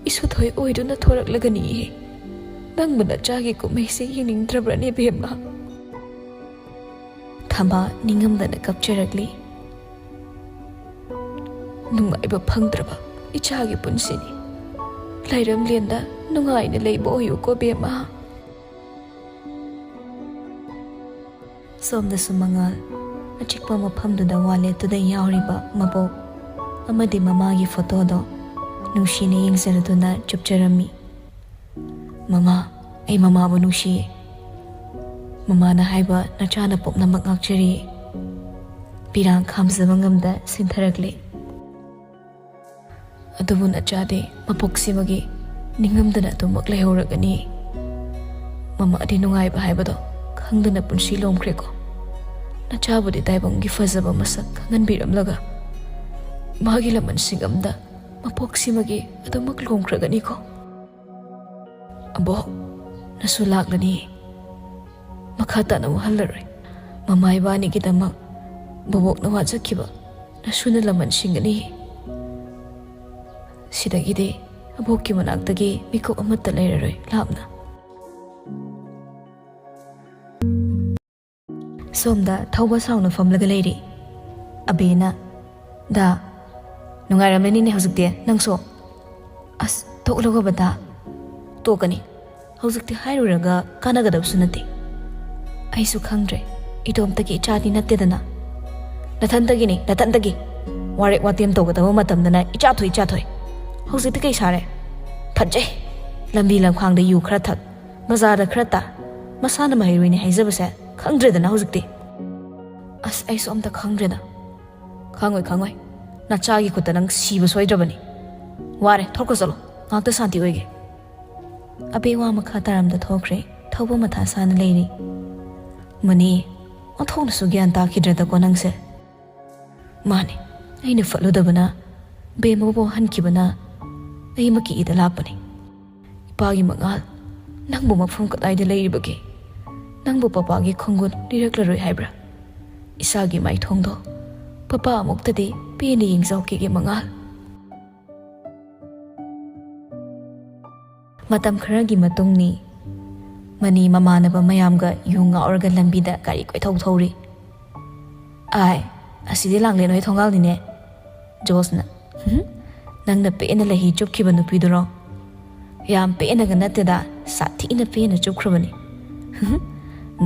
ꯏꯁꯨ ꯊꯣꯏ ꯑꯣꯏꯗꯨꯅ ꯊꯣꯔꯛꯂꯒꯅꯤꯌꯦ꯫ ꯅꯪꯕꯨ ꯅꯆꯥꯒꯤ ꯀꯨꯝꯍꯩꯁꯦ ꯌꯦꯡꯅꯤꯡꯗ꯭ꯔꯕ꯭ꯔꯅꯦ ꯕꯦꯝꯃ?" ꯊꯝꯕꯥ ꯅꯤꯡꯉꯝꯗꯅ ꯀꯞꯆꯔꯛꯂꯤ꯫ "ꯅꯨꯡꯉꯥꯏꯕ ꯐꯪꯗ꯭ꯔꯕ ꯏꯆꯥꯒꯤ ꯄꯨꯟꯁꯤꯅꯤ꯫ ꯂꯩꯔꯝꯂꯦꯟꯗ ꯅꯨꯡꯉꯥꯏꯅ ꯂꯩꯕ ꯑꯣꯏꯌꯨꯀꯣ ꯕꯦꯝꯃ꯫" ꯁꯣꯝꯗꯁꯨ ꯃꯉꯥꯜ ꯑꯆꯤꯛꯄ ꯃꯐꯝꯗꯨꯗ ꯋꯥꯂꯦꯠꯇꯨꯗ ꯌꯥꯎꯔꯤꯕ ꯃꯕꯣꯛ ꯑꯃꯗꯤ ꯃꯃꯥꯒꯤ ꯐꯣꯇꯣꯗꯣ ꯅꯨꯡꯁꯤꯅ ꯌꯦꯡꯖꯔꯗꯨꯅ ꯆꯨꯞꯆꯔꯝꯃꯤ꯫ "ꯃꯃꯥ, ꯑꯩ ꯃꯃꯥꯕꯨ ꯅꯨꯡꯁꯤꯌꯦ꯫ ꯃꯃꯥꯅ ꯍꯥꯏꯕ ꯅꯆꯥꯅ ꯄꯨꯝꯅꯃꯛ ꯉꯥꯛꯆꯔꯤ꯫" ꯄꯤꯔꯥꯡ ꯈꯥꯝꯖꯕ ꯉꯝꯗ ꯁꯤꯟꯊꯔꯛꯂꯦ꯫ "ꯑꯗꯨꯕꯨ ꯅꯆꯥꯗꯤ ꯃꯄꯣꯛꯁꯤꯃꯒꯤ ꯅꯤꯡꯉꯝꯗꯅ ꯑꯗꯨꯃꯛ ꯂꯩꯍꯧꯔꯒꯅꯤ꯫ ꯃꯃꯥꯗꯤ ꯅꯨꯡꯉꯥꯏꯕ ꯍꯥꯏꯕꯗꯣ ꯈꯪꯗꯅ ꯄꯨꯟꯁꯤ ꯂꯣꯝꯈ꯭ꯔꯦꯀꯣ꯫ ꯅꯆꯥꯕꯨꯗꯤ ꯇꯥꯏꯕꯪꯒꯤ ꯐꯖꯕ ꯃꯁꯛ ꯈꯪꯍꯟꯕꯤꯔꯝꯂꯒ ꯃꯥꯒꯤ ꯂꯃꯟꯁꯤꯡ ꯑꯃꯗ ꯃꯄꯣꯛꯁꯤꯃꯒꯤ ꯑꯗꯨꯃꯛ ꯂꯣꯝꯈ꯭ꯔꯒꯅꯤꯀꯣ꯫ ꯑꯕꯣꯛ, ꯅꯁꯨ ꯂꯥꯛꯂꯅꯤ꯫ ꯃꯈꯥ ꯇꯥꯅ ꯋꯥꯍꯜꯂꯔꯣꯏ꯫ ꯃꯃꯥ ꯏꯕꯥꯅꯤꯒꯤꯗꯃꯛ ꯕꯣꯕꯣꯛꯅ ꯋꯥꯖꯈꯤꯕ ꯅꯁꯨꯅ ꯂꯃꯟ ꯁꯤꯡꯒꯅꯤ꯫ ꯁꯤꯗꯒꯤꯗꯤ ꯑꯕꯣꯛꯀꯤ ꯃꯅꯥꯛꯇꯒꯤ ꯃꯤꯀꯨꯞ ꯑꯃꯠꯇ ꯂꯩꯔꯔꯣꯏ ꯂꯥꯞꯅ꯫" ꯁꯣꯝꯗ ꯊꯧꯕ ꯁꯥꯎꯅ ꯐꯝꯂꯒ ꯂꯩꯔꯤ꯫ ꯑꯕꯦꯅ, ꯗꯥ, ꯅꯨꯡꯉꯥꯏꯔꯝꯃꯅꯤꯅꯦ ꯍꯧꯖꯤꯛꯇꯤ ꯅꯪꯁꯨ꯫ ꯑꯁ, ꯇꯣꯛꯂꯒꯕ ꯗꯥ? ꯇꯣꯛꯀꯅꯤ꯫ ꯍꯧꯖꯤꯛꯇꯤ ꯍꯥꯏꯔꯨꯔꯒ ꯀꯥꯟꯅꯒꯗꯕꯁꯨ ꯅꯠꯇꯦ꯫ ꯑꯩꯁꯨ ꯈꯪꯗ꯭ꯔꯦ, ꯏꯇꯣꯝꯇꯒꯤ ꯏꯆꯥꯗꯤ ꯅꯠꯇꯦꯗꯅ꯫ ꯅꯊꯟꯇꯒꯤꯅꯤ, ꯅꯊꯟꯇꯒꯤ꯫ ꯋꯥꯔꯦꯛ ꯋꯥꯇꯦꯝ ꯇꯧꯒꯗꯕ ꯃꯇꯝꯗꯅ ꯏꯆꯥ ꯊꯣꯏ, ꯏꯆꯥ ꯊꯣꯏ꯫ ꯍꯧꯖꯤꯛꯇꯤ ꯀꯩ ꯁꯥꯔꯦ? ꯐꯠꯖꯩ꯫ ꯂꯝꯕꯤ ꯂꯝꯈꯥꯡꯗ ꯌꯨ ꯈꯔ ꯊꯛ, ꯕꯖꯥꯔꯗ ꯈꯔ ꯇꯥ, ꯃꯁꯥꯅ ꯃꯍꯩꯔꯣꯏꯅꯤ ꯍꯥꯏꯖꯕꯁꯦ ꯈꯪꯗ꯭ꯔꯦꯗꯅ ꯍꯧꯖꯤꯛꯇꯤ꯫ ꯑꯁ, ꯑꯩꯁꯨ ꯑꯝꯇ ꯈꯪꯗ꯭ꯔꯦꯗ꯫ ꯈꯪꯉꯣꯏ, ꯈꯪꯉꯣꯏ꯫ ꯅꯆꯥꯒꯤ ꯈꯨꯠꯇ ꯅꯪ ꯁꯤꯕ ꯁꯣꯏꯗ꯭ꯔꯕꯅꯤ꯫ ꯋꯥꯔꯦ, ꯊꯣꯛꯈ꯭ꯔꯣ ꯆꯠꯂꯣ꯫ ꯉꯥꯛꯇ ꯁꯥꯟꯇꯤ ꯑꯣꯏꯒꯦ꯫ ꯑꯕꯦ ꯋꯥ ꯃꯈꯥ ꯇꯥꯔꯝꯗ ꯊꯣꯛꯈ꯭ꯔꯦ꯫ ꯊꯧꯕ ꯃꯊꯥ ꯁꯥꯅ ꯂꯩꯔꯤ꯫ ꯃꯅꯤ, ꯑꯣꯟꯊꯣꯛꯅꯁꯨ ꯒ꯭ꯌꯥꯟ ꯇꯥꯈꯤꯗ꯭ꯔꯦꯗꯀꯣ ꯅꯪꯁꯦ꯫ ꯃꯥꯅꯦ, ꯑꯩꯅ ꯐꯠꯂꯨꯗꯕꯅ, ꯕꯦꯝꯃꯕꯨ ꯍꯟꯈꯤꯕꯅ ꯑꯩꯃꯛꯀꯤ ꯏꯗ ꯂꯥꯛꯄꯅꯤ꯫ ꯏꯄꯥꯒꯤ ꯃꯉꯥꯜ, ꯅꯪꯕꯨ ꯃꯐꯝ ꯀꯗꯥꯏꯗ ꯂꯩꯔꯤꯕꯒꯦ? ꯅꯪꯕꯨ ꯄꯄꯥꯒꯤ ꯈꯣꯡꯒꯨꯜ ꯂꯤꯔꯛꯂꯔꯣꯏ ꯍꯥꯏꯕ꯭ꯔꯥ? ꯏꯁꯥꯒꯤ ꯃꯥꯏꯊꯣꯡꯗꯣ ꯄꯄꯥ ꯑꯃꯨꯛꯇꯗꯤ ꯄꯦꯟꯅ ꯌꯦꯡꯖꯍꯧꯈꯤꯒꯦ ꯃꯉꯥꯜ꯫ ꯃꯇꯝ ꯈꯔꯒꯤ ꯃꯇꯨꯡꯅꯤ꯫ ꯃꯅꯤ ꯃꯃꯥꯟꯅꯕ ꯃꯌꯥꯝꯒ ꯌꯨ ꯉꯥꯎꯔꯒ ꯂꯝꯕꯤꯗ ꯒꯥꯔꯤ ꯀꯣꯏꯊꯧ ꯊꯧꯔꯤ꯫ "ꯑꯥꯏ, ꯑꯁꯤꯗꯤ ꯂꯥꯡꯂꯦꯟ ꯍꯣꯏ ꯊꯣꯡꯒꯥꯜꯅꯤꯅꯦ꯫" ꯖꯣꯁꯅ, "ꯍꯨꯝ, ꯅꯪꯅ ꯄꯦꯟꯅ ꯂꯩꯍꯤ ꯆꯨꯞꯈꯤꯕ ꯅꯨꯄꯤꯗꯨꯔꯣ? ꯌꯥꯝ ꯄꯦꯟꯅꯒ ꯅꯠꯇꯦꯗ, ꯁꯥꯊꯤꯅ ꯄꯦꯟꯅ ꯆꯨꯞꯈ꯭ꯔꯕꯅꯤ꯫ ꯍꯨꯝ,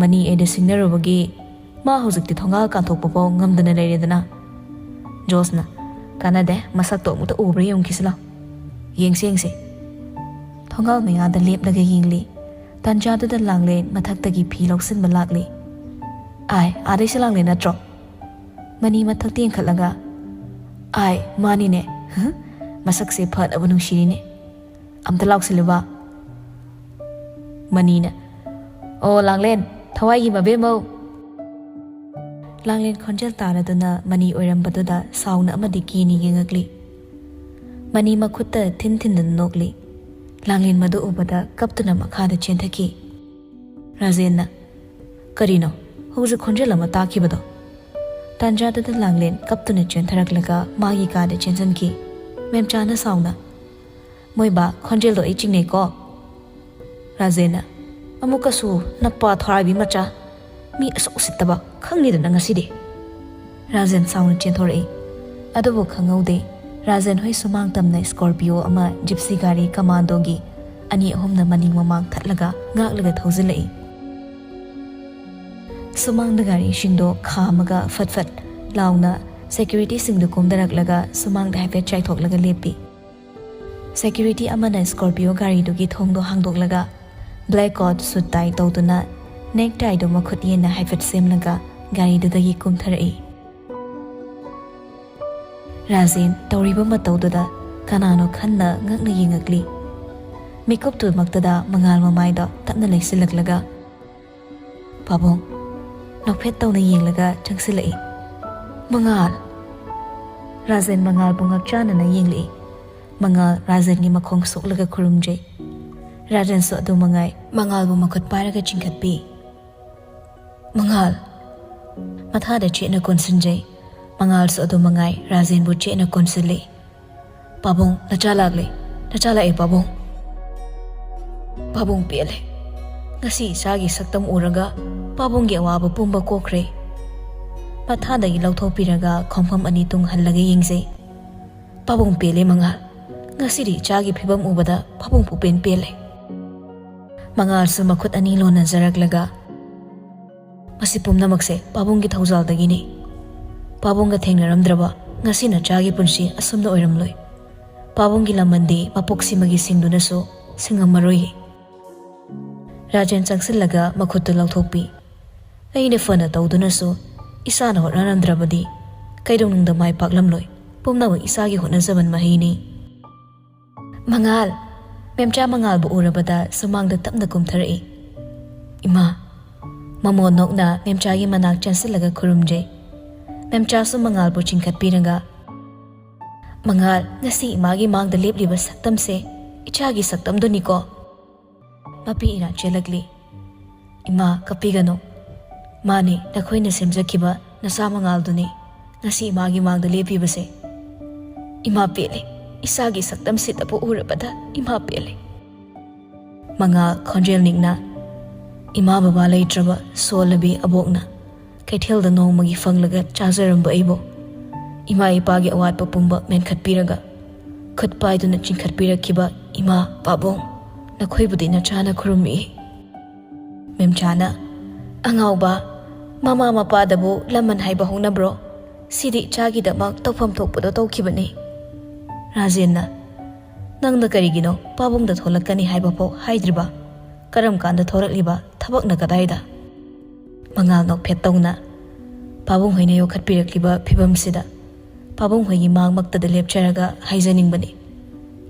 ꯃꯅꯤ ꯑꯩꯗ ꯁꯤꯡꯅꯔꯨꯕꯒꯤ ꯃꯥ ꯍꯧꯖꯤꯛꯇꯤ ꯊꯣꯡꯒꯥꯜ ꯀꯥꯟꯊꯣꯛꯄ ꯐꯥꯎ ꯉꯝꯗꯅ ꯂꯩꯔꯦꯗꯅ꯫" ꯖꯣꯁꯅ, "ꯀꯥꯟꯅꯗꯦ, ꯃꯁꯛꯇꯣ ꯑꯃꯨꯛꯇ ꯎꯕ꯭ꯔꯥ ꯌꯦꯡꯈꯤꯁꯤ ꯂꯥꯎ꯫ ꯌꯦꯡꯁꯤ, ꯌꯦꯡꯁꯤ꯫" ꯊꯣꯡꯒꯥꯜ ꯃꯌꯥꯗ ꯂꯦꯞꯂꯒ ꯌꯦꯡꯂꯤ꯫ ꯇꯥꯟꯖꯥꯗꯨꯗ ꯂꯥꯡꯂꯦꯟ ꯃꯊꯛꯇꯒꯤ ꯐꯤ ꯂꯧꯁꯤꯟꯕ ꯂꯥꯛꯂꯤ꯫ "ꯑꯥꯏ, ꯑꯥꯗꯩꯁꯦ ꯂꯥꯡꯂꯦꯟ ꯅꯠꯇ꯭ꯔꯣ?" ꯃꯅꯤ ꯃꯊꯛꯇ ꯌꯦꯡꯈꯠꯂꯒ, "ꯑꯥꯏ, ꯃꯥꯅꯤꯅꯦ꯫ ꯃꯁꯛꯁꯦ ꯐꯅꯕ ꯅꯨꯡꯁꯤꯔꯤꯅꯦ꯫ ꯑꯝꯇ ꯂꯥꯎꯁꯤꯜꯂꯨꯕ꯫" ꯃꯅꯤꯅ, "ꯑꯣ ꯂꯥꯡꯂꯦꯟ, ꯊꯋꯥꯏꯒꯤ ꯃꯕꯦꯝꯃꯧ!" ꯂꯥꯡꯂꯦꯟ ꯈꯣꯟꯖꯦꯜ ꯇꯥꯔꯗꯨꯅ ꯃꯅꯤ ꯑꯣꯏꯔꯝꯕꯗꯨꯗ ꯁꯥꯎꯅ ꯑꯃꯗꯤ ꯀꯤꯅ ꯌꯦꯡꯉꯛꯂꯤ꯫ ꯃꯅꯤ ꯃꯈꯨꯠꯇ ꯊꯤꯟ ꯊꯤꯟꯗꯨꯅ ꯅꯣꯛꯂꯤ꯫ ꯂꯥꯡꯂꯦꯟ ꯃꯗꯨ ꯎꯕꯗ ꯀꯞꯇꯨꯅ ꯃꯈꯥꯗ ꯆꯦꯟꯊꯈꯤ꯫ ꯔꯥꯖꯦꯟꯅ, "ꯀꯔꯤꯅꯣ ꯍꯧꯖꯤꯛ ꯈꯣꯟꯖꯦꯜ ꯑꯃ ꯇꯥꯈꯤꯕꯗꯣ?" ꯇꯥꯟꯖꯥꯗꯨꯗ ꯂꯥꯡꯂꯦꯟ ꯀꯞꯇꯨꯅ ꯆꯦꯟꯊꯔꯛꯂꯒ ꯃꯥꯒꯤ ꯀꯥꯗ ꯆꯦꯟꯁꯤꯟꯈꯤ꯫ ꯃꯦꯝꯆꯥꯅ ꯁꯥꯎꯅ, "ꯃꯣꯏꯕꯥ, ꯈꯣꯟꯖꯦꯜꯗꯣ ꯑꯩ ꯆꯤꯡꯅꯩꯀꯣ꯫" ꯔꯥꯖꯦꯟꯅ, "ꯑꯃꯨꯛꯀꯁꯨ ꯅꯄꯥ ꯊꯔꯥꯏꯕꯤ ꯃꯆꯥ, ꯃꯤ ꯑꯁꯨꯛ ꯎꯁꯤꯠꯇꯕ ꯈꯪꯅꯤꯗꯅ ꯉꯁꯤꯗꯤ꯫" ꯔꯥꯖꯦꯟ ꯁꯥꯎꯅ ꯆꯦꯟꯊꯣꯔꯛꯏ꯫ ꯑꯗꯨꯕꯨ ꯈꯪꯍꯧꯗꯦ, ꯔꯥꯖꯦꯟ ꯍꯣꯏ ꯁꯨꯃꯥꯡ ꯇꯝꯅ ꯁ꯭ꯀꯣꯔꯄꯤꯌꯣ ꯑꯃ ꯖꯤꯞꯁꯤ ꯒꯥꯔꯤ ꯀꯃꯥꯟꯗꯣꯒꯤ ꯑꯅꯤ ꯑꯍꯨꯝꯅ ꯃꯅꯤꯡ ꯃꯃꯥꯡ ꯊꯠꯂꯒ ꯉꯥꯛꯂꯒ ꯊꯧꯖꯤꯜꯂꯛꯏ꯫ ꯁꯨꯃꯥꯡꯗ ꯒꯥꯔꯤꯁꯤꯡꯗꯣ ꯈꯥꯝꯃꯒ ꯐꯠ ꯐꯠ ꯂꯥꯎꯅ ꯁꯦꯀ꯭ꯌꯨꯔꯤꯇꯤꯁꯤꯡꯗꯨ ꯀꯨꯝꯊꯔꯛꯂꯒ ꯁꯨꯃꯥꯡꯗ ꯍꯥꯏꯐꯦꯠ ꯆꯥꯏꯊꯣꯛꯂꯒ ꯂꯦꯞꯄꯤ꯫ ꯁꯦꯀ꯭ꯌꯨꯔꯤꯇꯤ ꯑꯃꯅ ꯁ꯭ꯀꯣꯔꯄꯤꯌꯣ ꯒꯥꯔꯤꯗꯨꯒꯤ ꯊꯣꯡꯗꯣ ꯍꯥꯡꯗꯣꯛꯂꯒ ꯕ꯭ꯂꯦꯛ ꯀꯣꯠ ꯁꯨꯠ ꯇꯥꯏ ꯇꯧꯗꯨꯅ ꯅꯦꯛ ꯇꯥꯏꯗꯨ ꯃꯈꯨꯠ ꯌꯦꯟꯅ ꯍꯥꯏꯐꯦꯠ ꯁꯦꯝꯂꯒ ꯒꯥꯔꯤꯗꯨꯗꯒꯤ ꯀꯨꯝꯊꯔꯛꯏ꯫ ꯔꯥꯖꯦꯟ ꯇꯧꯔꯤꯕ ꯃꯇꯧꯗꯨꯗ ꯀꯅꯥꯅꯣ ꯈꯟꯅ ꯉꯛꯅ ꯌꯦꯡꯉꯛꯂꯤ꯫ ꯃꯤꯀꯨꯞꯇꯨꯃꯛꯇꯗ ꯃꯉꯥꯜ ꯃꯃꯥꯏꯗꯣ ꯇꯞꯅ ꯂꯩꯁꯤꯜꯂꯛꯂꯒ, "ꯄꯥꯕꯨꯡ?" ꯅꯣꯛꯐꯦꯠ ꯇꯧꯅ ꯌꯦꯡꯂꯒ ꯆꯪꯁꯤꯜꯂꯛꯏ꯫ "ꯃꯉꯥꯜ!" ꯔꯥꯖꯦꯟ ꯃꯉꯥꯜꯕꯨ ꯉꯛꯆꯥꯟꯅꯅ ꯌꯦꯡꯂꯛꯏ꯫ ꯃꯉꯥꯜ ꯔꯥꯖꯦꯟꯒꯤ ꯃꯈꯣꯡ ꯁꯣꯛꯂꯒ ꯈꯨꯔꯨꯝꯖꯩ꯫ ꯔꯥꯖꯦꯟꯁꯨ ꯑꯗꯨ ꯃꯉꯥꯏ ꯃꯉꯥꯜꯕꯨ ꯃꯈꯨꯠ ꯄꯥꯏꯔꯒ ꯆꯤꯡꯈꯠꯄꯤ꯫ "ꯃꯉꯥꯜ!" ꯃꯊꯥꯗ ꯆꯦꯠꯅ ꯀꯣꯟꯁꯤꯟꯖꯩ꯫ ꯃꯉꯥꯜꯁꯨ ꯑꯗꯨ ꯃꯉꯥꯏ ꯔꯥꯖꯦꯟꯕꯨ ꯆꯦꯠꯅ ꯀꯣꯟꯁꯤꯜꯂꯤ꯫ "ꯄꯥꯕꯨꯡ, ꯅꯆꯥ ꯂꯥꯛꯂꯦ꯫ ꯅꯆꯥ ꯂꯥꯛꯑꯦ, ꯄꯥꯕꯨꯡ꯫" "ꯄꯥꯕꯨꯡ ꯄꯦꯜꯂꯦ꯫ ꯉꯁꯤ ꯏꯆꯥꯒꯤ ꯁꯛꯇꯝ ꯎꯔꯒ ꯄꯥꯕꯨꯡꯒꯤ ꯑꯋꯥꯕ ꯄꯨꯝꯕ ꯀꯣꯛꯈ꯭ꯔꯦ꯫" ꯃꯊꯥꯗꯒꯤ ꯂꯧꯊꯣꯛꯄꯤꯔꯒ ꯈꯣꯡꯐꯝ ꯑꯅꯤ ꯇꯨꯡ ꯍꯜꯂꯒ ꯌꯦꯡꯖꯩ꯫ "ꯄꯥꯕꯨꯡ ꯄꯦꯜꯂꯦ ꯃꯉꯥꯜ꯫ ꯉꯁꯤꯗꯤ ꯏꯆꯥꯒꯤ ꯐꯤꯕꯝ ꯎꯕꯗ ꯄꯥꯕꯨꯡ ꯄꯨꯄꯦꯟ ꯄꯦꯜꯂꯦ꯫" ꯃꯉꯥꯜꯁꯨ ꯃꯈꯨꯠ ꯑꯅꯤ ꯂꯣꯟꯅꯖꯔꯛꯂꯒ, "ꯃꯁꯤ ꯄꯨꯝꯅꯃꯛꯁꯦ ꯄꯥꯕꯨꯡꯒꯤ ꯊꯧꯖꯥꯜꯗꯒꯤꯅꯤ꯫ ꯄꯥꯕꯨꯡꯒ ꯊꯦꯡꯅꯔꯝꯗ꯭ꯔꯕ ꯉꯁꯤ ꯅꯆꯥꯒꯤ ꯄꯨꯟꯁꯤ ꯑꯁꯨꯝꯅ ꯑꯣꯏꯔꯝꯂꯣꯏ꯫ ꯄꯥꯕꯨꯡꯒꯤ ꯂꯃꯟꯗꯤ ꯃꯄꯣꯛꯁꯤꯃꯒꯤ ꯁꯤꯡꯗꯨꯅꯁꯨ ꯁꯤꯡꯉꯝꯃꯔꯣꯏꯌꯦ꯫" ꯔꯥꯖꯦꯟ ꯆꯪꯁꯤꯜꯂꯒ ꯃꯈꯨꯠꯇꯨ ꯂꯧꯊꯣꯛꯄꯤ꯫ "ꯑꯩꯅ ꯐꯅ ꯇꯧꯗꯨꯅꯁꯨ ꯏꯁꯥꯅ ꯍꯣꯠꯅꯔꯝꯗ꯭ꯔꯕꯗꯤ ꯀꯩꯗꯧꯅꯨꯡꯗ ꯃꯥꯏ ꯄꯥꯛꯂꯝꯂꯣꯏ꯫ ꯄꯨꯝꯅꯃꯛ ꯏꯁꯥꯒꯤ ꯍꯣꯠꯅꯖꯃꯟ ꯃꯍꯩꯅꯤ꯫" "ꯃꯉꯥꯜ!" ꯃꯦꯝꯆꯥ ꯃꯉꯥꯜꯕꯨ ꯎꯔꯕꯗ ꯁꯨꯃꯥꯡꯗ ꯇꯞꯅ ꯀꯨꯝꯊꯔꯛꯏ꯫ "ꯏꯃꯥ!" ꯃꯃꯣꯟ ꯅꯣꯛꯅ ꯃꯦꯝꯆꯥꯒꯤ ꯃꯅꯥꯛ ꯆꯪꯁꯤꯜꯂꯒ ꯈꯨꯔꯨꯝꯖꯩ꯫ ꯃꯦꯝꯆꯥꯁꯨ ꯃꯉꯥꯜꯕꯨ ꯆꯤꯡꯈꯠꯄꯤꯔꯒ, "ꯃꯉꯥꯜ, ꯉꯁꯤ ꯏꯃꯥꯒꯤ ꯃꯥꯡꯗ ꯂꯦꯞꯂꯤꯕ ꯁꯛꯇꯝꯁꯦ ꯏꯆꯥꯒꯤ ꯁꯛꯇꯝꯗꯨꯅꯤꯀꯣ?" ꯃꯄꯤ ꯏꯔꯥ ꯆꯦꯜꯂꯛꯂꯤ꯫ "ꯏꯃꯥ, ꯀꯞꯄꯤꯒꯅꯨ꯫ ꯃꯥꯅꯤ, ꯅꯈꯣꯏꯅ ꯁꯦꯝꯖꯈꯤꯕ ꯅꯆꯥ ꯃꯉꯥꯜꯗꯨꯅꯤ ꯉꯁꯤ ꯏꯃꯥꯒꯤ ꯃꯥꯡꯗ ꯂꯦꯞꯄꯤꯕꯁꯦ꯫ ꯏꯃꯥ ꯄꯦꯜꯂꯦ꯫ ꯏꯆꯥꯒꯤ ꯁꯛꯇꯝꯁꯤꯗꯕꯨ ꯎꯔꯕꯗ ꯏꯃꯥ ꯄꯦꯜꯂꯦ꯫" ꯃꯉꯥꯜ ꯈꯣꯟꯖꯦꯜ ꯅꯤꯛꯅ, "ꯏꯃꯥ ꯕꯕꯥ ꯂꯩꯇ꯭ꯔꯕ ꯁꯣꯜꯂꯕꯤ ꯑꯕꯣꯛꯅ ꯀꯩꯊꯦꯜꯗ ꯅꯣꯡꯃꯒꯤ ꯐꯪꯂꯒ ꯆꯥꯖꯔꯝꯕ ꯑꯩꯕꯨ ꯏꯃꯥ ꯏꯄꯥꯒꯤ ꯑꯋꯥꯠꯄ ꯄꯨꯝꯕ ꯃꯦꯟꯈꯠꯄꯤꯔꯒ ꯈꯨꯠ ꯄꯥꯏꯗꯨꯅ ꯆꯤꯡꯈꯠꯄꯤꯔꯛꯈꯤꯕ ꯏꯃꯥ, ꯄꯥꯕꯨꯡ, ꯅꯈꯣꯏꯕꯨꯗꯤ ꯅꯆꯥꯅ ꯈꯨꯔꯨꯝꯃꯤ꯫ ꯃꯦꯝꯆꯥꯅ, "ꯑꯉꯥꯎꯕ, ꯃꯃꯥ ꯃꯄꯥꯗꯕꯨ ꯂꯃꯟ ꯍꯥꯏꯕ ꯍꯧꯅꯕ꯭ꯔꯣ? ꯁꯤꯗꯤ ꯏꯆꯥꯒꯤꯗꯃꯛ ꯇꯧꯐꯝ ꯊꯣꯛꯄꯗꯣ ꯇꯧꯈꯤꯕꯅꯤ꯫" ꯔꯥꯖꯦꯟꯅ, "ꯅꯪꯅ ꯀꯔꯤꯒꯤꯅꯣ ꯄꯥꯕꯨꯡꯗ ꯊꯣꯛꯂꯛꯀꯅꯤ ꯍꯥꯏꯕꯐꯥꯎ ꯍꯥꯏꯗ꯭ꯔꯤꯕ? ꯀꯔꯝ ꯀꯥꯟꯗ ꯊꯣꯔꯛꯂꯤꯕ? ꯊꯕꯛꯅ ꯀꯗꯥꯏꯗ?" ꯃꯉꯥꯜ ꯅꯣꯛꯐꯦꯠ ꯇꯧꯅ, "ꯄꯥꯕꯨꯡ ꯍꯣꯏꯅ ꯌꯣꯛꯈꯠꯄꯤꯔꯛꯂꯤꯕ ꯐꯤꯕꯝꯁꯤꯗ ꯄꯥꯕꯨꯡ ꯍꯣꯏꯒꯤ ꯃꯥꯡꯃꯛꯇꯗ ꯂꯦꯞꯆꯔꯒ ꯍꯥꯏꯖꯅꯤꯡꯕꯅꯤ꯫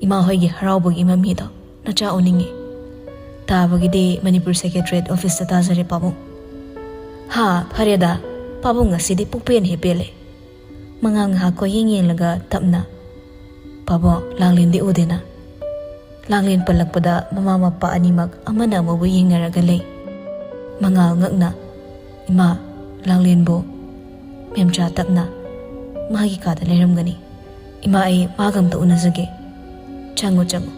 ꯏꯃꯥ ꯍꯣꯏꯒꯤ ꯍꯔꯥꯎꯕꯒꯤ ꯃꯃꯤꯗꯣ ꯅꯆꯥ ꯎꯅꯤꯡꯉꯤ꯫ ꯇꯥꯕꯒꯤꯗꯤ ꯃꯅꯤꯄꯨꯔ ꯁꯦꯀ꯭ꯔꯦꯇꯔꯤꯌꯦꯠ ꯑꯣꯐꯤꯁꯇ ꯇꯥꯖꯔꯦ ꯄꯥꯕꯨꯡ꯫" "ꯍꯥ, ꯐꯔꯦꯗ, ꯄꯥꯕꯨꯡ ꯉꯁꯤꯗꯤ ꯄꯨꯛꯄꯦꯟ ꯍꯦꯛ ꯄꯦꯜꯂꯦ꯫" ꯃꯉꯥꯜ ꯉꯥꯏꯍꯥꯛ ꯀꯣꯏꯌꯦꯡ ꯌꯦꯡꯂꯒ ꯇꯞꯅ, "ꯄꯥꯕꯨꯡ, ꯂꯥꯡꯂꯦꯟꯗꯤ ꯎꯗꯦꯅ?" ꯂꯥꯡꯂꯦꯟ ꯄꯜꯂꯛꯄꯗ ꯃꯃꯥ ꯃꯄꯥ ꯑꯅꯤꯃꯛ ꯑꯃꯅ ꯑꯃꯕꯨ ꯌꯦꯡꯅꯔꯒ ꯂꯩ꯫ ꯃꯉꯥꯜ ꯉꯛꯅ, "ꯏꯃꯥ, ꯂꯥꯡꯂꯦꯟꯕꯨ?" ꯃꯦꯝꯆꯥ ꯇꯞꯅ, "ꯃꯥꯒꯤ ꯀꯥꯗ ꯂꯩꯔꯝꯒꯅꯤ꯫ ꯏꯃꯥ, ꯑꯩ ꯃꯥꯒ ꯑꯝꯇ ꯎꯅꯖꯒꯦ꯫" "ꯆꯪꯉꯨ, ꯆꯪꯉꯨ꯫"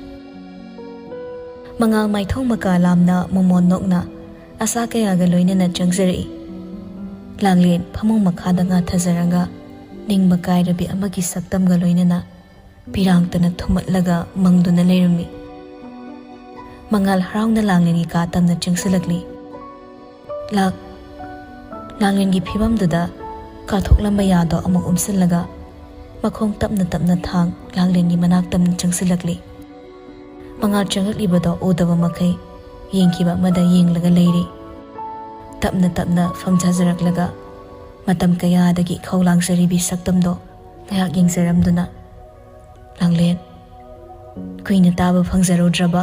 ꯃꯉꯥꯜ ꯃꯥꯏꯊꯣꯡ ꯃꯀꯥ ꯂꯥꯝꯅ ꯃꯣꯃꯣꯟ ꯅꯣꯛꯅ ꯑꯁꯥ ꯀꯌꯥꯒ ꯂꯣꯏꯅꯅ ꯆꯪꯖꯔꯛꯏ꯫ ꯂꯥꯡꯂꯦꯟ ꯐꯃꯨꯡ ꯃꯈꯥꯗ ꯉꯥꯊꯖꯔꯒ ꯅꯤꯡꯕ ꯀꯥꯏꯔꯕꯤ ꯑꯃꯒꯤ ꯁꯛꯇꯝꯒ ꯂꯣꯏꯅꯅ ꯄꯤꯔꯥꯡꯇꯅ ꯊꯨꯝꯃꯠꯂꯒ ꯃꯪꯗꯨꯅ ꯂꯩꯔꯝꯃꯤ꯫ ꯃꯉꯥꯜ ꯍꯔꯥꯎꯅ ꯂꯥꯡꯂꯦꯟꯒꯤ ꯀꯥ ꯇꯝꯅ ꯆꯪꯁꯤꯜꯂꯛꯂꯤ꯫ ꯂꯥꯛ-, ꯂꯥꯡꯂꯦꯟꯒꯤ ꯐꯤꯕꯝꯗꯨꯗ ꯀꯥꯊꯣꯛꯂꯝꯕ ꯌꯥꯗꯣ ꯑꯃꯨꯛ ꯎꯝꯁꯤꯜꯂꯒ ꯃꯈꯣꯡ ꯇꯞꯅ ꯇꯞꯅ ꯊꯥꯡ ꯂꯥꯡꯂꯦꯟꯒꯤ ꯃꯅꯥꯛ ꯇꯝꯅ ꯆꯪꯁꯤꯜꯂꯛꯂꯤ꯫ ꯃꯉꯥꯜ ꯆꯪꯂꯛꯂꯤꯕꯗꯣ ꯎꯗꯕ ꯃꯈꯩ ꯌꯦꯡꯈꯤꯕ ꯑꯃꯗ ꯌꯦꯡꯂꯒ ꯂꯩꯔꯤ꯫ ꯇꯞꯅ ꯇꯞꯅ ꯐꯝꯊꯖꯔꯛꯂꯒ ꯃꯇꯝ ꯀꯌꯥꯗꯒꯤ ꯏꯈꯧ ꯂꯥꯡꯖꯔꯤꯕꯤ ꯁꯛꯇꯝꯗꯣ ꯉꯥꯏꯍꯥꯛ ꯌꯦꯡꯖꯔꯝꯗꯨꯅ, "ꯂꯥꯡꯂꯦꯟ꯫" ꯀꯨꯏꯅ ꯇꯥꯕ ꯐꯪꯖꯔꯨꯗ꯭ꯔꯕ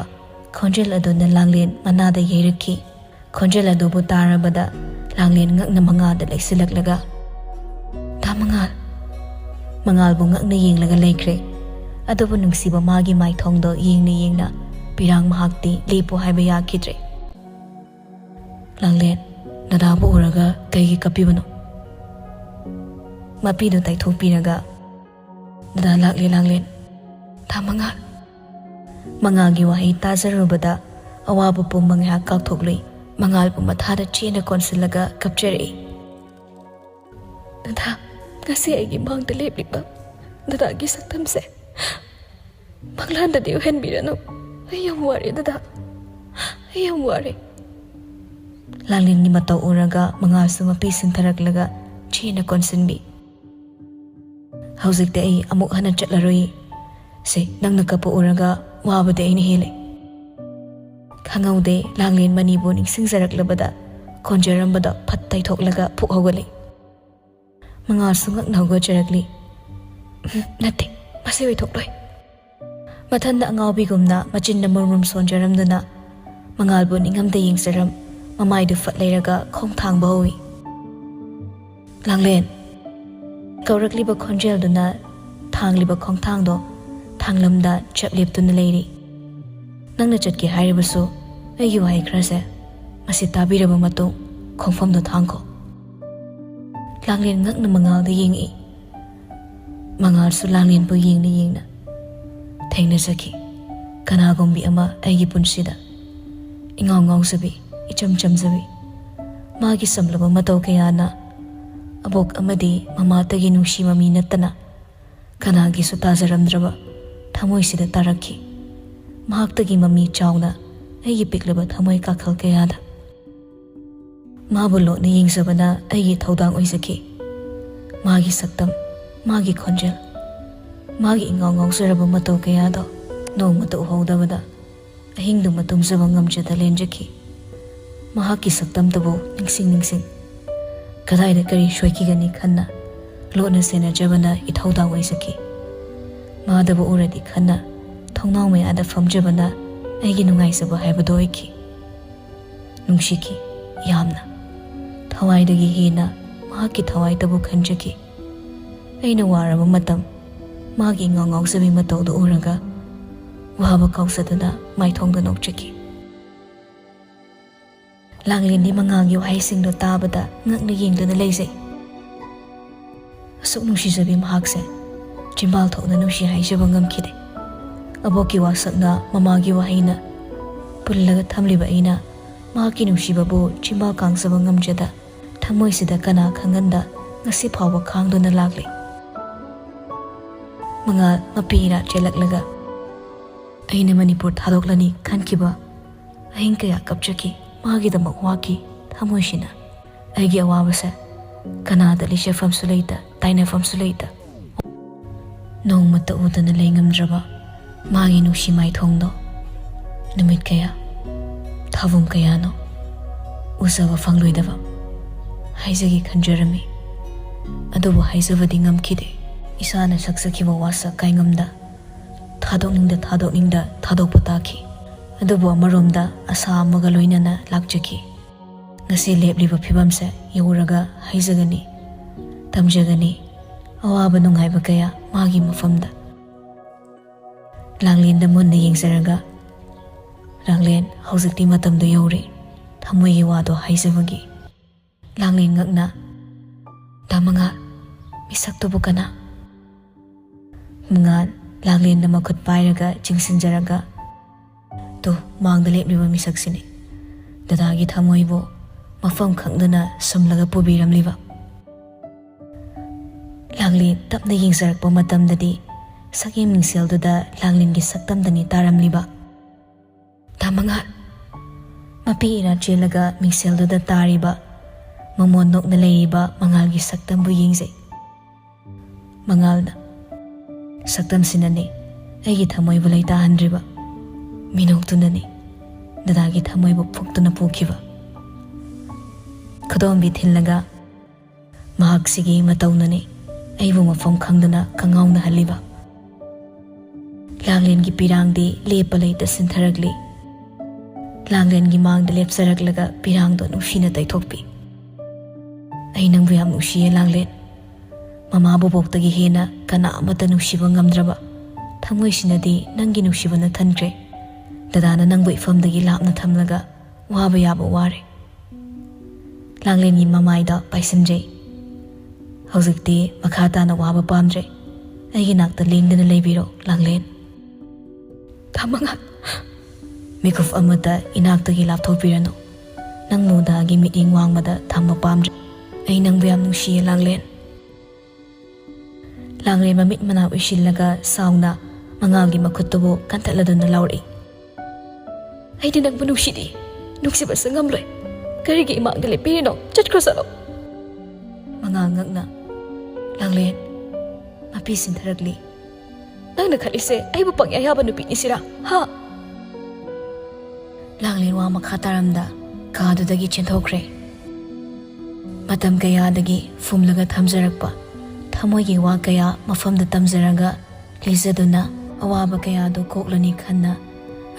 ꯈꯣꯟꯖꯦꯜ ꯑꯗꯨꯅ ꯂꯥꯡꯂꯦꯟ ꯃꯅꯥꯗ ꯌꯩꯔꯛꯈꯤ꯫ ꯈꯣꯟꯖꯦꯜ ꯑꯗꯨꯕꯨ ꯇꯥꯔꯕꯗ ꯂꯥꯡꯂꯦꯟ ꯉꯛꯅ ꯃꯉꯥꯜꯗ ꯂꯩꯁꯤꯜꯂꯛꯂꯒ, "ꯗꯥ ꯃꯉꯥꯜ!" ꯃꯉꯥꯜꯕꯨ ꯉꯛꯅ ꯌꯦꯡꯂꯒ ꯂꯩꯈ꯭ꯔꯦ꯫ ꯑꯗꯨꯕꯨ ꯅꯨꯡꯁꯤꯕ ꯃꯥꯒꯤ ꯃꯥꯏꯊꯣꯡꯗꯣ ꯌꯦꯡꯅ ꯌꯦꯡꯅ ꯄꯤꯔꯥꯡ ꯃꯍꯥꯛꯇꯤ ꯂꯦꯞꯄꯨ ꯍꯥꯏꯕ ꯌꯥꯈꯤꯗ꯭ꯔꯦ꯫ "ꯂꯥꯡꯂꯦꯟ, ꯗꯗꯥꯕꯨ ꯎꯔꯒ ꯀꯩꯒꯤ ꯀꯞꯄꯤꯕꯅꯣ?" ꯃꯄꯤꯗꯨ ꯇꯩꯊꯣꯛꯄꯤꯔꯒ, "ꯗꯗꯥ ꯂꯥꯛꯂꯦ, ꯂꯥꯡꯂꯦꯟ꯫ ꯗꯥ ꯃꯉꯥꯜ꯫" ꯃꯉꯥꯜꯒꯤ ꯋꯥꯍꯩ ꯇꯥꯖꯔꯨꯕꯗ ꯑꯋꯥꯕ ꯄꯨꯝꯕ ꯉꯥꯏꯍꯥꯛ ꯀꯥꯎꯊꯣꯛꯂꯨꯏ꯫ ꯃꯉꯥꯜꯕꯨ ꯃꯊꯥꯗ ꯆꯦꯅ ꯀꯣꯟꯁꯤꯜꯂꯒ ꯀꯞꯆꯔꯛꯏ꯫ "ꯗꯗꯥ, ꯉꯁꯤ ꯑꯩꯒꯤ ꯃꯥꯡꯗ ꯂꯦꯞꯂꯤꯕ ꯗꯗꯥꯒꯤ ꯁꯛꯇꯝꯁꯦ ꯃꯪꯂꯥꯟꯗꯗꯤ ꯎꯍꯟꯕꯤꯔꯅꯨ꯫ ꯑꯩ ꯌꯥꯝ ꯋꯥꯔꯦ ꯗꯗꯥ, ꯑꯩ ꯌꯥꯝ ꯋꯥꯔꯦ꯫ ꯂꯥꯡꯂꯦꯟꯒꯤ ꯃꯇꯧ ꯎꯔꯒ ꯃꯉꯥꯜꯁꯨ ꯃꯄꯤ ꯁꯤꯟꯊꯔꯛꯂꯒ ꯆꯦꯅ ꯀꯣꯟꯁꯤꯟꯕꯤ꯫ ꯍꯧꯖꯤꯛꯇꯤ ꯑꯩ ꯑꯃꯨꯛ ꯍꯟꯅ ꯆꯠꯂꯔꯣꯏ꯫ ꯁꯦ, ꯅꯪꯅ ꯀꯞꯄ ꯎꯔꯒ ꯋꯥꯕꯗꯤ ꯑꯩꯅ ꯍꯦꯜꯂꯦ꯫ ꯈꯪꯍꯧꯗꯦ, ꯂꯥꯡꯂꯦꯟ ꯃꯅꯤꯕꯨ ꯅꯤꯡꯁꯤꯡꯖꯔꯛꯂꯕꯗ ꯈꯣꯟꯖꯔꯝꯕꯗꯣ ꯐꯠ ꯇꯩꯊꯣꯛꯂꯒ ꯐꯨꯛ ꯍꯧꯒꯠꯂꯦ꯫ ꯃꯉꯥꯜꯁꯨ ꯉꯛꯅ ꯍꯧꯒꯠꯆꯔꯛꯂꯤ꯫ "ꯅꯠꯇꯦ, ꯃꯁꯤ ꯑꯣꯏꯊꯣꯛꯂꯣꯏ꯫" ꯃꯊꯟꯗ ꯑꯉꯥꯎꯕꯤꯒꯨꯝꯅ ꯃꯆꯤꯟꯅ ꯃꯨꯔꯨꯝ ꯁꯣꯟꯖꯔꯝꯗꯨꯅ ꯃꯉꯥꯜꯕꯨ ꯅꯤꯡꯉꯝꯗ ꯌꯦꯡꯖꯔꯝ ꯃꯃꯥꯏꯗꯨ ꯐꯠ ꯂꯩꯔꯒ ꯈꯣꯡ ꯊꯥꯡꯕ ꯍꯧꯏ꯫ "ꯂꯥꯡꯂꯦꯟ!" ꯀꯧꯔꯛꯂꯤꯕ ꯈꯣꯟꯖꯦꯜꯗꯨꯅ ꯊꯥꯡꯂꯤꯕ ꯈꯣꯡꯊꯥꯡꯗꯣ ꯊꯥꯡꯂꯝꯗ ꯆꯞ ꯂꯦꯞꯇꯨꯅ ꯂꯩꯔꯤ꯫ "ꯅꯪꯅ ꯆꯠꯀꯦ ꯍꯥꯏꯔꯤꯕꯁꯨ ꯑꯩꯒꯤ ꯋꯥꯍꯩ ꯈꯔꯁꯦ ꯃꯁꯤ ꯇꯥꯕꯤꯔꯕ ꯃꯇꯨꯡ ꯈꯣꯡꯐꯝꯗꯣ ꯊꯥꯡꯈꯣ꯫" ꯂꯥꯡꯂꯦꯟ ꯉꯛꯅ ꯃꯉꯥꯜꯗ ꯌꯦꯡꯉꯛꯏ꯫ ꯃꯉꯥꯜꯁꯨ ꯂꯥꯡꯂꯦꯟꯕꯨ ꯌꯦꯡꯅ ꯌꯦꯡꯅ ꯊꯦꯡꯅꯖꯈꯤ꯫ ꯀꯅꯥꯒꯨꯝꯕꯤ ꯑꯃ ꯑꯩꯒꯤ ꯄꯨꯟꯁꯤꯗ ꯏꯉꯥꯎ ꯉꯥꯎꯖꯕꯤ, ꯏꯆꯝ ꯆꯝꯖꯕꯤ, ꯃꯥꯒꯤ ꯆꯝꯂꯕ ꯃꯇꯧ ꯀꯌꯥꯅ ꯑꯕꯣꯛ ꯑꯃꯗꯤ ꯃꯃꯥꯇꯒꯤ ꯅꯨꯡꯁꯤ ꯃꯃꯤ ꯅꯠꯇꯅ ꯀꯅꯥꯒꯤꯁꯨ ꯇꯥꯖꯔꯝꯗ꯭ꯔꯕ ꯊꯃꯣꯏꯁꯤꯗ ꯇꯥꯔꯛꯈꯤ꯫ ꯃꯍꯥꯛꯇꯒꯤ ꯃꯃꯤ ꯆꯥꯎꯅ ꯑꯩꯒꯤ ꯄꯤꯛꯂꯕ ꯊꯃꯣꯏ ꯀꯥꯈꯜ ꯀꯌꯥꯗ꯫ ꯃꯥꯕꯨ ꯂꯣꯠꯅ ꯌꯦꯡꯖꯕꯅ ꯑꯩꯒꯤ ꯊꯧꯗꯥꯡ ꯑꯣꯏꯖꯈꯤ꯫ ꯃꯥꯒꯤ ꯁꯛꯇꯝ, ꯃꯥꯒꯤ ꯈꯣꯟꯖꯦꯜ, ꯃꯥꯒꯤ ꯏꯉꯥꯎ ꯉꯥꯎꯖꯔꯕ ꯃꯇꯧ ꯀꯌꯥꯗꯣ ꯅꯣꯡꯃꯇ ꯎꯍꯧꯗꯕꯗ ꯑꯍꯤꯡꯗꯨꯃ ꯇꯨꯝꯖꯕ ꯉꯝꯖꯗ ꯂꯦꯟꯖꯈꯤ꯫ ꯃꯍꯥꯛꯀꯤ ꯁꯛꯇꯝꯗꯨꯕꯨ ꯅꯤꯡꯁꯤꯡ ꯅꯤꯡꯁꯤꯡ ꯀꯗꯥꯏꯗ ꯀꯔꯤ ꯁꯣꯏꯈꯤꯒꯅꯤ ꯈꯟꯅ ꯂꯣꯠꯅ ꯁꯦꯟꯅꯖꯕꯅ ꯏꯊꯧꯗꯥꯡ ꯑꯣꯏꯖꯈꯤ꯫ ꯃꯥꯗꯕꯨ ꯎꯔꯗꯤ ꯈꯟꯅ ꯊꯣꯡꯅꯥꯎ ꯃꯌꯥꯗ ꯐꯝꯖꯕꯅ ꯑꯩꯒꯤ ꯅꯨꯡꯉꯥꯏꯖꯕ ꯍꯥꯏꯕꯗꯨ ꯑꯣꯏꯈꯤ꯫ ꯅꯨꯡꯁꯤꯈꯤ ꯌꯥꯝꯅ꯫ ꯊꯋꯥꯏꯗꯒꯤ ꯍꯦꯟꯅ ꯃꯍꯥꯛꯀꯤ ꯊꯋꯥꯏꯗꯕꯨ ꯈꯟꯖꯈꯤ꯫ ꯑꯩꯅ ꯋꯥꯔꯕ ꯃꯇꯝ, ꯃꯥꯒꯤ ꯏꯉꯥꯎ ꯉꯥꯎꯖꯕꯤ ꯃꯇꯧꯗꯨ ꯎꯔꯒ ꯋꯥꯕ ꯀꯥꯎꯖꯗꯨꯅ ꯃꯥꯏꯊꯣꯡꯗ ꯅꯣꯛꯆꯈꯤ꯫ ꯂꯥꯡꯂꯦꯟꯗꯤ ꯃꯉꯥꯜꯒꯤ ꯋꯥꯍꯩꯁꯤꯡꯗꯨ ꯇꯥꯕꯗ ꯉꯛꯅ ꯌꯦꯡꯗꯨꯅ ꯂꯩꯖꯩ꯫ ꯑꯁꯨꯛ ꯅꯨꯡꯁꯤꯖꯕꯤ ꯃꯍꯥꯛꯁꯦ ꯆꯤꯝꯕꯥꯜ ꯊꯣꯛꯅ ꯅꯨꯡꯁꯤ ꯍꯥꯏꯖꯕ ꯉꯝꯈꯤꯗꯦ꯫ ꯑꯕꯣꯛꯀꯤ ꯋꯥꯁꯛꯅ, ꯃꯃꯥꯒꯤ ꯋꯥꯍꯩꯅ ꯄꯨꯜꯂꯒ ꯊꯝꯂꯤꯕ ꯑꯩꯅ ꯃꯍꯥꯛꯀꯤ ꯅꯨꯡꯁꯤꯕꯕꯨ ꯆꯤꯝꯕꯥꯜ ꯀꯥꯡꯖꯕ ꯉꯝꯖꯗ, ꯊꯃꯣꯏꯁꯤꯗ ꯀꯅꯥ ꯈꯪꯍꯟꯗ ꯉꯁꯤ ꯐꯥꯎꯕ ꯈꯥꯡꯗꯨꯅ ꯂꯥꯛꯂꯤ꯫ ꯃꯉꯥꯜ ꯃꯄꯤ ꯏꯔꯥ ꯆꯦꯜꯂꯛꯂꯒ ꯑꯩꯅ ꯃꯅꯤꯄꯨꯔ ꯊꯥꯗꯣꯛꯂꯅꯤ ꯈꯟꯈꯤꯕ ꯑꯍꯤꯡ ꯀꯌꯥ ꯀꯞꯆꯈꯤ꯫ ꯃꯥꯒꯤꯗꯃꯛ ꯋꯥꯈꯤ ꯊꯃꯣꯏꯁꯤꯅ꯫ ꯑꯩꯒꯤ ꯑꯋꯥꯕꯁꯦ ꯀꯅꯥꯗ ꯂꯤꯆꯠꯐꯝꯁꯨ ꯂꯩꯇ, ꯇꯥꯏꯅꯐꯝꯁꯨ ꯂꯩꯇ, ꯅꯣꯡꯃꯇ ꯎꯗꯅ ꯂꯩ ꯉꯝꯗ꯭ꯔꯕ ꯃꯥꯒꯤ ꯅꯨꯡꯁꯤ ꯃꯥꯏꯊꯣꯡꯗꯣ ꯅꯨꯃꯤꯠ ꯀꯌꯥ, ꯊꯥꯕꯨꯝ ꯀꯌꯥꯅꯣ ꯎꯖꯕ ꯐꯪꯂꯣꯏꯗꯕ ꯍꯥꯏꯖꯒꯦ ꯈꯟꯖꯔꯝꯃꯤ꯫ ꯑꯗꯨꯕꯨ ꯍꯥꯏꯖꯕꯗꯤ ꯉꯝꯈꯤꯗꯦ꯫ ꯏꯁꯥꯅ ꯁꯛꯆꯈꯤꯕ ꯋꯥꯁꯛ ꯀꯥꯏꯉꯝꯗ ꯊꯥꯗꯣꯛꯅꯤꯡꯗ ꯊꯥꯗꯣꯛꯅꯤꯡꯗ ꯊꯥꯗꯣꯛꯄ ꯇꯥꯈꯤ꯫ ꯑꯗꯨꯕꯨ ꯑꯃꯔꯣꯝꯗ ꯑꯁꯥ ꯑꯃꯒ ꯂꯣꯏꯅꯅ ꯂꯥꯛꯆꯈꯤ꯫ ꯉꯁꯤ ꯂꯦꯞꯂꯤꯕ ꯐꯤꯕꯝꯁꯦ ꯌꯧꯔꯒ ꯍꯥꯏꯖꯒꯅꯤ, ꯇꯝꯖꯒꯅꯤ ꯑꯋꯥꯕ ꯅꯨꯡꯉꯥꯏꯕ ꯀꯌꯥ ꯃꯥꯒꯤ ꯃꯐꯝꯗ꯫ ꯂꯥꯡꯂꯦꯟꯗ ꯃꯨꯟꯅ ꯌꯦꯡꯖꯔꯒ, "ꯂꯥꯡꯂꯦꯟ, ꯍꯧꯖꯤꯛꯇꯤ ꯃꯇꯝꯗꯣ ꯌꯧꯔꯦ ꯊꯃꯣꯏꯒꯤ ꯋꯥꯗꯣ ꯍꯥꯏꯖꯕꯒꯤ꯫" ꯂꯥꯡꯂꯦꯟ ꯉꯛꯅ, "ꯗꯥ ꯃꯉꯥꯜ, ꯃꯤꯁꯛꯇꯨꯕꯨ ꯀꯅꯥ?" ꯃꯉꯥꯜ ꯂꯥꯡꯂꯦꯟꯗ ꯃꯈꯨꯠ ꯄꯥꯏꯔꯒ ꯆꯤꯡꯁꯤꯟꯖꯔꯒ, "ꯇꯨ, ꯃꯥꯡꯗ ꯂꯦꯞꯂꯤꯕ ꯃꯤꯁꯛꯁꯤꯅꯤ꯫ ꯗꯗꯥꯒꯤ ꯊꯃꯣꯏꯕꯨ ꯃꯐꯝ ꯈꯪꯗꯅ ꯁꯨꯝꯂꯒ ꯄꯨꯕꯤꯔꯝꯂꯤꯕ꯫" ꯂꯥꯡꯂꯦꯟ ꯇꯞꯅ ꯌꯦꯡꯖꯔꯛꯄ ꯃꯇꯝꯗꯗꯤ ꯁꯛꯌꯦꯡ ꯃꯤꯡꯁꯦꯜꯗꯨꯗ ꯂꯥꯡꯂꯦꯟꯒꯤ ꯁꯛꯇꯝꯗꯅꯤ ꯇꯥꯔꯝꯂꯤꯕ꯫ "ꯗꯥ ꯃꯉꯥꯜ!" ꯃꯄꯤ ꯏꯔꯥ ꯆꯦꯜꯂꯒ ꯃꯤꯡꯁꯦꯜꯗꯨꯗ ꯇꯥꯔꯤꯕ, ꯃꯃꯣꯟ ꯅꯣꯛꯅ ꯂꯩꯔꯤꯕ ꯃꯉꯥꯜꯒꯤ ꯁꯛꯇꯝꯕꯨ ꯌꯦꯡꯖꯩ꯫ ꯃꯉꯥꯜꯅ, "ꯁꯛꯇꯝꯁꯤꯅꯅꯤ ꯑꯩꯒꯤ ꯊꯃꯣꯏꯕꯨ ꯂꯩꯇꯥꯍꯟꯗ꯭ꯔꯤꯕ꯫ ꯃꯤꯅꯣꯛꯇꯨꯅꯅꯤ ꯗꯗꯥꯒꯤ ꯊꯃꯣꯏꯕꯨ ꯐꯨꯛꯇꯨꯅ ꯄꯨꯈꯤꯕ꯫" ꯈꯨꯗꯣꯝꯕꯤ ꯊꯤꯜꯂꯒ, "ꯃꯍꯥꯛꯁꯤꯒꯤ ꯃꯇꯧꯅꯅꯤ ꯑꯩꯕꯨ ꯃꯐꯝ ꯈꯪꯗꯅ ꯀꯉꯥꯎꯅꯍꯜꯂꯤꯕ꯫" ꯂꯥꯡꯂꯦꯟꯒꯤ ꯄꯤꯔꯥꯡꯗꯤ ꯂꯦꯞꯄ ꯂꯩꯇ ꯁꯤꯟꯊꯔꯛꯂꯤ꯫ ꯂꯥꯡꯂꯦꯟꯒꯤ ꯃꯥꯡꯗ ꯂꯦꯞꯆꯔꯛꯂꯒ ꯄꯤꯔꯥꯡꯗꯣ ꯅꯨꯡꯁꯤꯅ ꯇꯩꯊꯣꯛꯄꯤ꯫ "ꯑꯩ ꯅꯪꯕꯨ ꯌꯥꯝ ꯅꯨꯡꯁꯤꯌꯦ ꯂꯥꯡꯂꯦꯟ꯫ ꯃꯃꯥ ꯕꯣꯕꯣꯛꯇꯒꯤ ꯍꯦꯟꯅ ꯀꯅꯥ ꯑꯃꯠꯇ ꯅꯨꯡꯁꯤꯕ ꯉꯝꯗ꯭ꯔꯕ ꯊꯃꯣꯏꯁꯤꯅꯗꯤ ꯅꯪꯒꯤ ꯅꯨꯡꯁꯤꯕꯅ ꯊꯟꯈ꯭ꯔꯦ꯫ ꯗꯗꯥꯅ ꯅꯪꯕꯨ ꯏꯐꯝꯗꯒꯤ ꯂꯥꯞꯅ ꯊꯝꯂꯒ ꯋꯥꯕ ꯌꯥꯕ ꯋꯥꯔꯦ꯫" ꯂꯥꯡꯂꯦꯟꯒꯤ ꯃꯃꯥꯏꯗ ꯄꯥꯏꯁꯤꯟꯖꯩ꯫ "ꯍꯧꯖꯤꯛꯇꯤ ꯃꯈꯥ ꯇꯥꯅ ꯋꯥꯕ ꯄꯥꯝꯗ꯭ꯔꯦ꯫ ꯑꯩꯒꯤ ꯅꯥꯛꯇ ꯂꯦꯡꯗꯅ ꯂꯩꯕꯤꯔꯣ ꯂꯥꯡꯂꯦꯟ꯫" "ꯗꯥ ꯃꯉꯥꯜ!" "ꯃꯤꯀꯨꯞ ꯑꯃꯇ ꯏꯅꯥꯛꯇꯒꯤ ꯂꯥꯞꯊꯣꯛꯄꯤꯔꯅꯨ꯫ ꯅꯪꯕꯨ ꯗꯥꯒꯤ ꯃꯤꯠꯌꯦꯡ ꯋꯥꯡꯃꯗ ꯊꯝꯕ ꯄꯥꯝꯗ꯭ꯔꯦ꯫ "ꯑꯩ ꯅꯪꯕꯨ ꯌꯥꯝ ꯅꯨꯡꯁꯤꯌꯦ, ꯂꯥꯡꯂꯦꯟ꯫" ꯂꯥꯡꯂꯦꯟ ꯃꯃꯤꯠ ꯃꯅꯥ ꯎꯏꯁꯤꯜꯂꯒ ꯁꯥꯎꯅ ꯃꯉꯥꯜꯒꯤ ꯃꯈꯨꯠꯇꯨꯕꯨ ꯀꯟꯊꯠꯂꯗꯨꯅ ꯂꯥꯎꯔꯛꯏ꯫ "ꯑꯩꯗꯤ ꯅꯪꯕꯨ ꯅꯨꯡꯁꯤꯗꯦ, ꯅꯨꯡꯁꯤꯕꯁꯨ ꯉꯝꯂꯣꯏ꯫ ꯀꯔꯤꯒꯤ ꯏꯃꯥꯡꯗ ꯂꯦꯞꯄꯤꯔꯤꯅꯣ? ꯆꯠꯈ꯭ꯔꯣ, ꯆꯠꯂꯣ꯫" ꯃꯉꯥꯜ ꯉꯛꯅ, "ꯂꯥꯡꯂꯦꯟ꯫" ꯃꯄꯤ ꯁꯤꯟꯊꯔꯛꯂꯤ꯫ "ꯅꯪꯅ ꯈꯜꯂꯤꯁꯦ ꯑꯩꯕꯨ ꯄꯪꯌꯥ ꯌꯥꯕ ꯅꯨꯄꯤꯅꯤ ꯁꯤꯔꯥ, ꯍꯥ?" ꯂꯥꯡꯂꯦꯟ ꯋꯥ ꯃꯈꯥ ꯇꯥꯔꯝꯗ ꯀꯥꯗꯨꯗꯒꯤ ꯆꯦꯟꯊꯣꯛꯈ꯭ꯔꯦ꯫ ꯃꯇꯝ ꯀꯌꯥꯗꯒꯤ ꯐꯨꯝꯂꯒ ꯊꯝꯖꯔꯛꯄ ꯊꯃꯣꯏꯒꯤ ꯋꯥ ꯀꯌꯥ ꯃꯐꯝꯗ ꯇꯝꯖꯔꯒ ꯂꯤꯖꯗꯨꯅ ꯑꯋꯥꯕ ꯀꯌꯥꯗꯨ ꯀꯣꯛꯂꯅꯤ ꯈꯟꯅ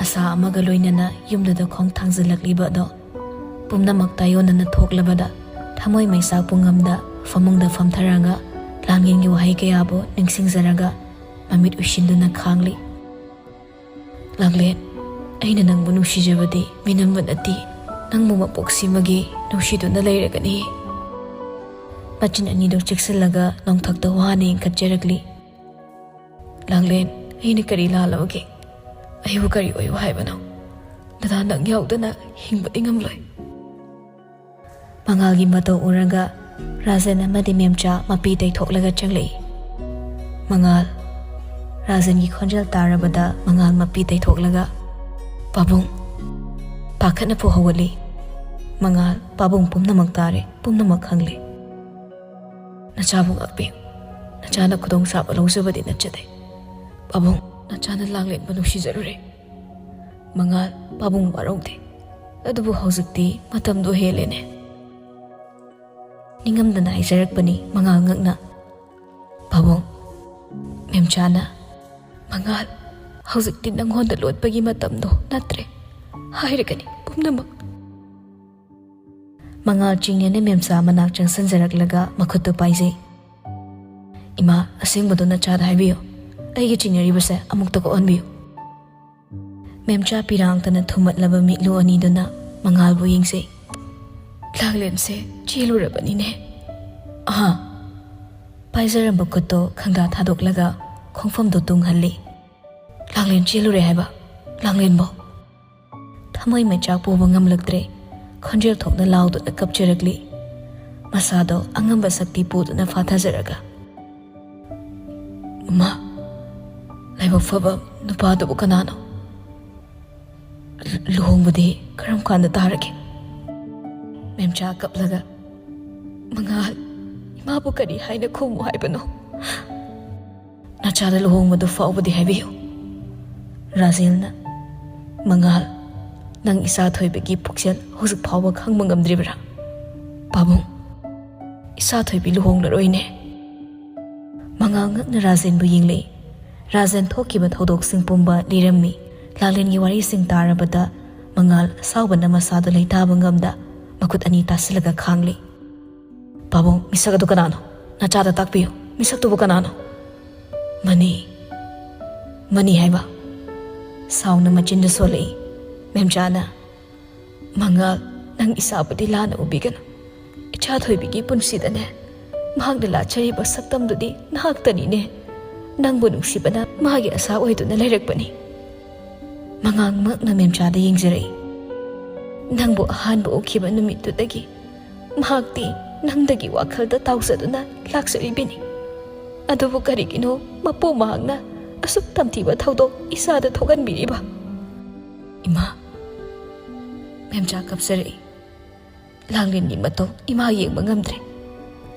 ꯑꯁꯥ ꯑꯃꯒ ꯂꯣꯏꯅꯅ ꯌꯨꯝꯗꯨꯗ ꯈꯣꯡ ꯊꯥꯡꯖꯤꯜꯂꯛꯂꯤꯕ ꯑꯗꯣ ꯄꯨꯝꯅꯃꯛ ꯇꯥꯏꯌꯣꯟꯅꯅ ꯊꯣꯛꯂꯕꯗ ꯊꯃꯣꯏ ꯃꯩꯆꯥꯛ ꯄꯨꯡꯉꯝꯗ ꯐꯃꯨꯡꯗ ꯐꯝꯊꯔꯒ ꯂꯥꯡꯂꯦꯟꯒꯤ ꯋꯥꯍꯩ ꯀꯌꯥꯕꯨ ꯅꯤꯡꯁꯤꯡꯖꯔꯒ ꯃꯃꯤꯠ ꯎꯏꯁꯤꯟꯗꯨꯅ ꯈꯥꯡꯂꯤ꯫ "ꯂꯥꯡꯂꯦꯟ, ꯑꯩꯅ ꯅꯪꯕꯨ ꯅꯨꯡꯁꯤꯖꯕꯗꯤ ꯃꯤꯅꯝꯕ ꯅꯠꯇꯦ, ꯅꯪꯕꯨ ꯃꯄꯣꯛꯁꯤꯃꯒꯤ ꯅꯨꯡꯁꯤꯗꯨꯅ ꯂꯩꯔꯒꯅꯤ꯫" ꯃꯆꯤꯟ ꯑꯅꯤꯗꯨ ꯆꯦꯛꯁꯤꯜꯂꯒ ꯅꯣꯡꯊꯛꯇ ꯋꯥꯅ ꯌꯦꯡꯈꯠꯆꯔꯛꯂꯤ꯫ "ꯂꯥꯡꯂꯦꯟ, ꯑꯩꯅ ꯀꯔꯤ ꯂꯥꯜꯂꯕꯒꯦ? ꯑꯩꯕꯨ ꯀꯔꯤ ꯑꯣꯏꯌꯨ ꯍꯥꯏꯕꯅꯣ? ꯗꯗꯥ, ꯅꯪ ꯌꯥꯎꯗꯅ ꯍꯤꯡꯕꯗꯤ ꯉꯝꯂꯣꯏ꯫" ꯃꯉꯥꯜꯒꯤ ꯃꯇꯧ ꯎꯔꯒ ꯔꯥꯖꯟ ꯑꯃꯗꯤ ꯃꯦꯝꯆꯥ ꯃꯄꯤ ꯇꯩꯊꯣꯛꯂꯒ ꯆꯪꯂꯛꯏ꯫ ꯃꯉꯥꯜ, ꯔꯥꯖꯟꯒꯤ ꯈꯣꯟꯖꯦꯜ ꯇꯥꯔꯕꯗ ꯃꯉꯥꯜ ꯃꯄꯤ ꯇꯩꯊꯣꯛꯂꯒ, "ꯄꯥꯕꯨꯡ꯫" ꯄꯥꯈꯠꯅ ꯐꯨ ꯍꯧꯒꯠꯂꯤ꯫ ꯃꯉꯥꯜ, "ꯄꯥꯕꯨꯡ, ꯄꯨꯝꯅꯃꯛ ꯇꯥꯔꯦ, ꯄꯨꯝꯅꯃꯛ ꯈꯪꯂꯦ꯫ ꯅꯆꯥꯕꯨ ꯉꯥꯛꯄꯤꯌꯨ꯫ ꯅꯆꯥꯅ ꯈꯨꯗꯣꯡꯆꯥꯕ ꯂꯧꯖꯕꯗꯤ ꯅꯠꯆꯗꯦ꯫ ꯄꯥꯕꯨꯡ, ꯅꯆꯥꯅ ꯂꯥꯡꯂꯦꯟꯕꯨ ꯅꯨꯡꯁꯤꯖꯔꯨꯔꯦ꯫ ꯃꯉꯥꯜ, ꯄꯥꯕꯨꯡ ꯋꯥꯔꯧꯗꯦ꯫ ꯑꯗꯨꯕꯨ ꯍꯧꯖꯤꯛꯇꯤ ꯃꯇꯝꯗꯣ ꯍꯦꯜꯂꯦꯅꯦ꯫" ꯅꯤꯡꯉꯝꯗꯅ ꯍꯥꯏꯖꯔꯛꯄꯅꯤ ꯃꯉꯥꯜ ꯉꯛꯅ꯫ "ꯄꯥꯕꯨꯡ꯫" ꯃꯦꯝꯆꯥꯅ, "ꯃꯉꯥꯜ, ꯍꯧꯖꯤꯛꯇꯤ ꯅꯪꯉꯣꯟꯗ ꯂꯣꯠꯄꯒꯤ ꯃꯇꯝꯗꯣ ꯅꯠꯇ꯭ꯔꯦ꯫ ꯍꯥꯏꯔꯒꯅꯤ ꯄꯨꯝꯅꯃꯛ꯫" ꯃꯉꯥꯜ ꯆꯤꯡꯅꯅ ꯃꯦꯝꯆꯥ ꯃꯅꯥꯛ ꯆꯪꯁꯤꯟꯖꯔꯛꯂꯒ ꯃꯈꯨꯠꯇꯨ ꯄꯥꯏꯖꯩ꯫ "ꯏꯃꯥ, ꯑꯁꯦꯡꯕꯗꯨ ꯅꯆꯥꯗ ꯍꯥꯏꯕꯤꯌꯨ꯫ ꯑꯩꯒꯤ ꯆꯤꯡꯅꯔꯤꯕꯁꯦ ꯑꯃꯨꯛꯇ ꯀꯣꯛꯍꯟꯕꯤꯌꯨ꯫" ꯃꯦꯝꯆꯥ ꯄꯤꯔꯥꯡꯇꯅ ꯊꯨꯝꯃꯠꯂꯕ ꯃꯤꯠꯂꯨ ꯑꯅꯤꯗꯨꯅ ꯃꯉꯥꯜꯕꯨ ꯌꯦꯡꯖꯩ꯫ "ꯂꯥꯡꯂꯦꯟꯁꯦ ꯆꯦꯜꯂꯨꯔꯕꯅꯤꯅꯦ꯫" "ꯑꯍꯥ꯫" ꯄꯥꯏꯖꯔꯝꯕ ꯈꯨꯠꯇꯣ ꯈꯪꯗꯥ ꯊꯥꯗꯣꯛꯂꯒ ꯈꯣꯡꯐꯝꯗꯣ ꯇꯨꯡꯍꯜꯂꯤ꯫ "ꯂꯥꯡꯂꯦꯟ ꯆꯦꯜꯂꯨꯔꯦ ꯍꯥꯏꯕ? ꯂꯥꯡꯂꯦꯟꯕꯣ?" ꯊꯃꯣꯏ ꯃꯩꯆꯥꯛ ꯄꯨꯕ ꯉꯝꯂꯛꯇ꯭ꯔꯦ꯫ ꯈꯣꯟꯖꯦꯜ ꯊꯣꯛꯅ ꯂꯥꯎꯗꯨꯅ ꯀꯞꯆꯔꯛꯂꯤ꯫ ꯃꯁꯥꯗꯣ ꯑꯉꯝꯕ ꯁꯛꯇꯤ ꯄꯨꯗꯨꯅ ꯐꯥꯊꯖꯔꯒ, "ꯃꯃꯥ, ꯂꯥꯏꯕꯛ ꯐꯕ ꯅꯨꯄꯥꯗꯨꯕꯨ ꯀꯅꯥꯅꯣ? ꯂꯨ-, ꯂꯨꯍꯣꯡꯕꯗꯤ ꯀꯔꯝ ꯀꯥꯟꯗ ꯇꯥꯔꯒꯦ?" ꯃꯦꯝꯆꯥ ꯀꯞꯂꯒ, "ꯃꯉꯥꯜ, ꯏꯃꯥꯕꯨ ꯀꯔꯤ ꯍꯥꯏꯅ ꯈꯨꯝꯃꯨ ꯍꯥꯏꯕꯅꯣ? ꯅꯆꯥꯗ ꯂꯨꯍꯣꯡꯕꯗꯨ ꯐꯥꯎꯕꯗꯤ ꯍꯥꯏꯕꯤꯌꯨ꯫" ꯔꯥꯖꯦꯜꯅ, "ꯃꯉꯥꯜ, ꯅꯪ ꯏꯆꯥ ꯊꯣꯏꯕꯒꯤ ꯄꯨꯛꯆꯦꯜ ꯍꯧꯖꯤꯛ ꯐꯥꯎꯕ ꯈꯪꯕ ꯉꯝꯗ꯭ꯔꯤꯕ꯭ꯔꯥ? ꯄꯥꯕꯨꯡ, ꯏꯆꯥ ꯊꯣꯏꯕꯤ ꯂꯨꯍꯣꯡꯂꯔꯣꯏꯅꯦ꯫" ꯃꯉꯥꯜ ꯉꯛꯅ ꯔꯥꯖꯦꯟꯕꯨ ꯌꯦꯡꯂꯛꯏ꯫ ꯔꯥꯖꯦꯟ ꯊꯣꯛꯈꯤꯕ ꯊꯧꯗꯣꯛꯁꯤꯡ ꯄꯨꯝꯕ ꯂꯤꯔꯝꯃꯤ꯫ ꯂꯥꯡꯂꯦꯟꯒꯤ ꯋꯥꯔꯤꯁꯤꯡ ꯇꯥꯔꯕꯗ ꯃꯉꯥꯜ ꯑꯁꯥꯎꯕꯅ ꯃꯁꯥꯗꯨ ꯂꯩꯇꯥꯕ ꯉꯝꯗ ꯃꯈꯨꯠ ꯑꯅꯤ ꯇꯥꯁꯤꯜꯂꯒ ꯈꯥꯡꯂꯤ꯫ "ꯄꯥꯕꯨꯡ, ꯃꯤꯁꯛ ꯑꯗꯨ ꯀꯅꯥꯅꯣ? ꯅꯆꯥꯗ ꯇꯥꯛꯄꯤꯌꯨ, ꯃꯤꯁꯛꯇꯨꯕꯨ ꯀꯅꯥꯅꯣ?" "ꯃꯅꯤ, ꯃꯅꯤ ꯍꯥꯏꯕ?" ꯁꯥꯎꯅ ꯃꯆꯤꯟꯗꯨ ꯁꯣꯜꯂꯛꯏ꯫ ꯃꯦꯝꯆꯥꯅ, "ꯃꯉꯥꯜ, ꯅꯪ ꯏꯆꯥꯕꯨꯗꯤ ꯂꯥꯟꯅ ꯎꯕꯤꯒꯅꯨ꯫ ꯏꯆꯥ ꯊꯣꯏꯕꯤꯒꯤ ꯄꯨꯟꯁꯤꯗꯅꯦ, ꯃꯍꯥꯛꯅ ꯂꯥꯠꯆꯔꯤꯕ ꯁꯛꯇꯝꯗꯨꯗꯤ ꯅꯍꯥꯛꯇꯅꯤꯅꯦ꯫ ꯅꯪꯕꯨ ꯅꯨꯡꯁꯤꯕꯅ ꯃꯥꯒꯤ ꯑꯁꯥ ꯑꯣꯏꯗꯨꯅ ꯂꯩꯔꯛꯄꯅꯤ꯫" ꯃꯉꯥꯜ ꯉꯛꯅ ꯃꯦꯝꯆꯥꯗ ꯌꯦꯡꯖꯔꯛꯏ꯫ "ꯅꯪꯕꯨ ꯑꯍꯥꯟꯕ ꯎꯈꯤꯕ ꯅꯨꯃꯤꯠꯇꯨꯗꯒꯤ ꯃꯍꯥꯛꯇꯤ ꯅꯪꯗꯒꯤ ꯋꯥꯈꯜꯗ ꯇꯥꯎꯖꯗꯨꯅ ꯂꯥꯛꯆꯔꯤꯕꯅꯤ꯫ ꯑꯗꯨꯕꯨ ꯀꯔꯤꯒꯤꯅꯣ ꯃꯄꯨ ꯃꯍꯥꯛꯅ ꯑꯁꯨꯛ ꯇꯝꯊꯤꯕ ꯊꯧꯗꯣꯛ ꯏꯆꯥꯗ ꯊꯣꯛꯍꯟꯕꯤꯔꯤꯕ?" "ꯏꯃꯥ!" ꯃꯦꯝꯆꯥ ꯀꯞꯆꯔꯛꯏ꯫ ꯂꯥꯡꯂꯦꯟꯒꯤ ꯃꯇꯧ ꯏꯃꯥ ꯌꯦꯡꯕ ꯉꯝꯗ꯭ꯔꯦ꯫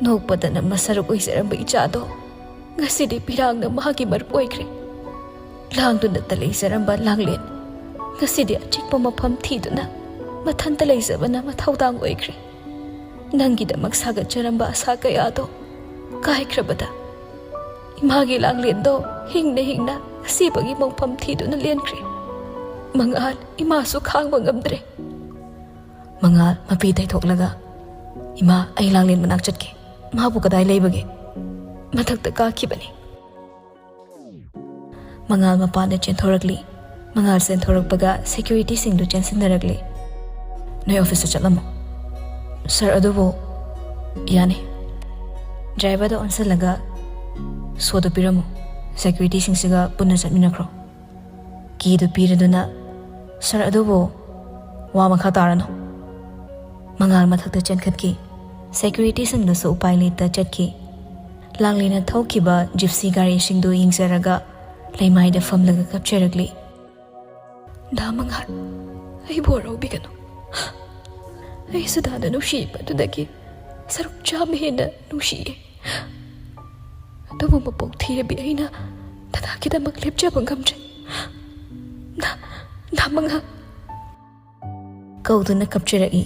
ꯅꯣꯛꯄꯗꯅ ꯃꯁꯔꯨꯛ ꯑꯣꯏꯖꯔꯝꯕ ꯏꯆꯥꯗꯣ ꯉꯁꯤꯗꯤ ꯄꯤꯔꯥꯡꯅ ꯃꯍꯥꯛꯀꯤ ꯃꯔꯨꯞ ꯑꯣꯏꯈ꯭ꯔꯦ꯫ ꯂꯥꯡꯗꯨꯅꯇ ꯂꯩꯖꯔꯝꯕ ꯂꯥꯡꯂꯦꯟ ꯉꯁꯤꯗꯤ ꯑꯆꯤꯛꯄ ꯃꯐꯝ ꯊꯤꯗꯨꯅ ꯃꯊꯟꯇ ꯂꯩꯖꯕꯅ ꯃꯊꯧꯗꯥꯡ ꯑꯣꯏꯈ꯭ꯔꯦ꯫ ꯅꯪꯒꯤꯗꯃꯛ ꯁꯥꯒꯠꯆꯔꯝꯕ ꯑꯁꯥ ꯀꯌꯥꯗꯣ ꯀꯥꯏꯈ꯭ꯔꯕꯗ ꯏꯃꯥꯒꯤ ꯂꯥꯡꯂꯦꯟꯗꯣ ꯍꯤꯡꯅ ꯍꯤꯡꯅ ꯑꯁꯤꯕꯒꯤ ꯃꯣꯡꯐꯝ ꯊꯤꯗꯨꯅ ꯂꯦꯟꯈ꯭ꯔꯦ꯫ ꯃꯉꯥꯜ, ꯏꯃꯥꯁꯨ ꯈꯥꯡꯕ ꯉꯝꯗ꯭ꯔꯦ꯫ ꯃꯉꯥꯜ ꯃꯄꯤ ꯇꯩꯊꯣꯛꯂꯒ, "ꯏꯃꯥ, ꯑꯩ ꯂꯥꯡꯂꯦꯟ ꯃꯅꯥꯛ ꯆꯠꯀꯦ꯫ ꯃꯥꯕꯨ ꯀꯗꯥꯏ ꯂꯩꯕꯒꯦ?" "ꯃꯊꯛꯇ ꯀꯥꯈꯤꯕꯅꯤ꯫" ꯃꯉꯥꯜ ꯃꯄꯥꯟꯗ ꯆꯦꯟꯊꯣꯔꯛꯂꯤ꯫ ꯃꯉꯥꯜ ꯆꯦꯟꯊꯣꯔꯛꯄꯒ ꯁꯦꯀ꯭ꯌꯨꯔꯤꯇꯤꯁꯤꯡꯗꯨ ꯆꯦꯟꯁꯤꯟꯅꯔꯛꯂꯤ꯫ "ꯅꯣꯏ ꯑꯣꯐꯤꯁꯇ ꯆꯠꯂꯝꯃꯣ꯫" "ꯁꯥꯔ, ꯑꯗꯨꯕꯨ..." "ꯌꯥꯅꯤ꯫ ꯗ꯭ꯔꯥꯏꯚꯔꯗ ꯑꯣꯟꯁꯤꯜꯂꯒ ꯁꯣꯗꯨ ꯄꯤꯔꯝꯃꯨ꯫" ꯁꯦꯀ꯭ꯌꯨꯔꯤꯇꯤꯁꯤꯡꯁꯤꯒ ꯄꯨꯟꯅ ꯆꯠꯃꯤꯟꯅꯈ꯭ꯔꯣ꯫ ꯀꯤꯗꯨ ꯄꯤꯔꯗꯨꯅ, "ꯁꯥꯔ, ꯑꯗꯨꯕꯨ..." "ꯋꯥ ꯃꯈꯥ ꯇꯥꯔꯅꯨ꯫" ꯃꯉꯥꯜ ꯃꯊꯛꯇ ꯆꯦꯟꯈꯠꯈꯤ꯫ ꯁꯦꯀ꯭ꯌꯨꯔꯤꯇꯤꯁꯤꯡꯗꯨꯁꯨ ꯎꯄꯥꯏ ꯂꯩꯇ ꯆꯠꯈꯤ꯫ ꯂꯥꯡꯂꯦꯟꯅ ꯊꯧꯈꯤꯕ ꯖꯤꯞꯁꯤ ꯒꯥꯔꯤꯁꯤꯡꯗꯨ ꯌꯦꯡꯖꯔꯒ ꯂꯩꯃꯥꯏꯗ ꯐꯝꯂꯒ ꯀꯞꯆꯔꯛꯂꯤ꯫ "ꯗꯥ ꯃꯉꯥꯜ, ꯑꯩꯕꯨ ꯍꯔꯥꯎꯕꯤꯒꯅꯨ꯫ ꯑꯩꯁꯨ ꯗꯥꯗ ꯅꯨꯡꯁꯤꯕ ꯑꯗꯨꯗꯒꯤ ꯁꯔꯨꯛ ꯆꯥꯝꯃ ꯍꯦꯟꯅ ꯅꯨꯡꯁꯤꯌꯦ꯫ ꯑꯗꯨꯕꯨ ꯃꯄꯣꯛ ꯊꯤꯔꯕꯤ ꯑꯩꯅ ꯗꯥꯗꯥꯒꯤꯗꯃꯛ ꯂꯦꯞꯆꯕ ꯉꯝꯗ꯭ꯔꯦ꯫ ꯗꯥ, ꯗꯥ ꯃꯉꯥꯜ!" ꯀꯧꯗꯨꯅ ꯀꯞꯆꯔꯛꯏ꯫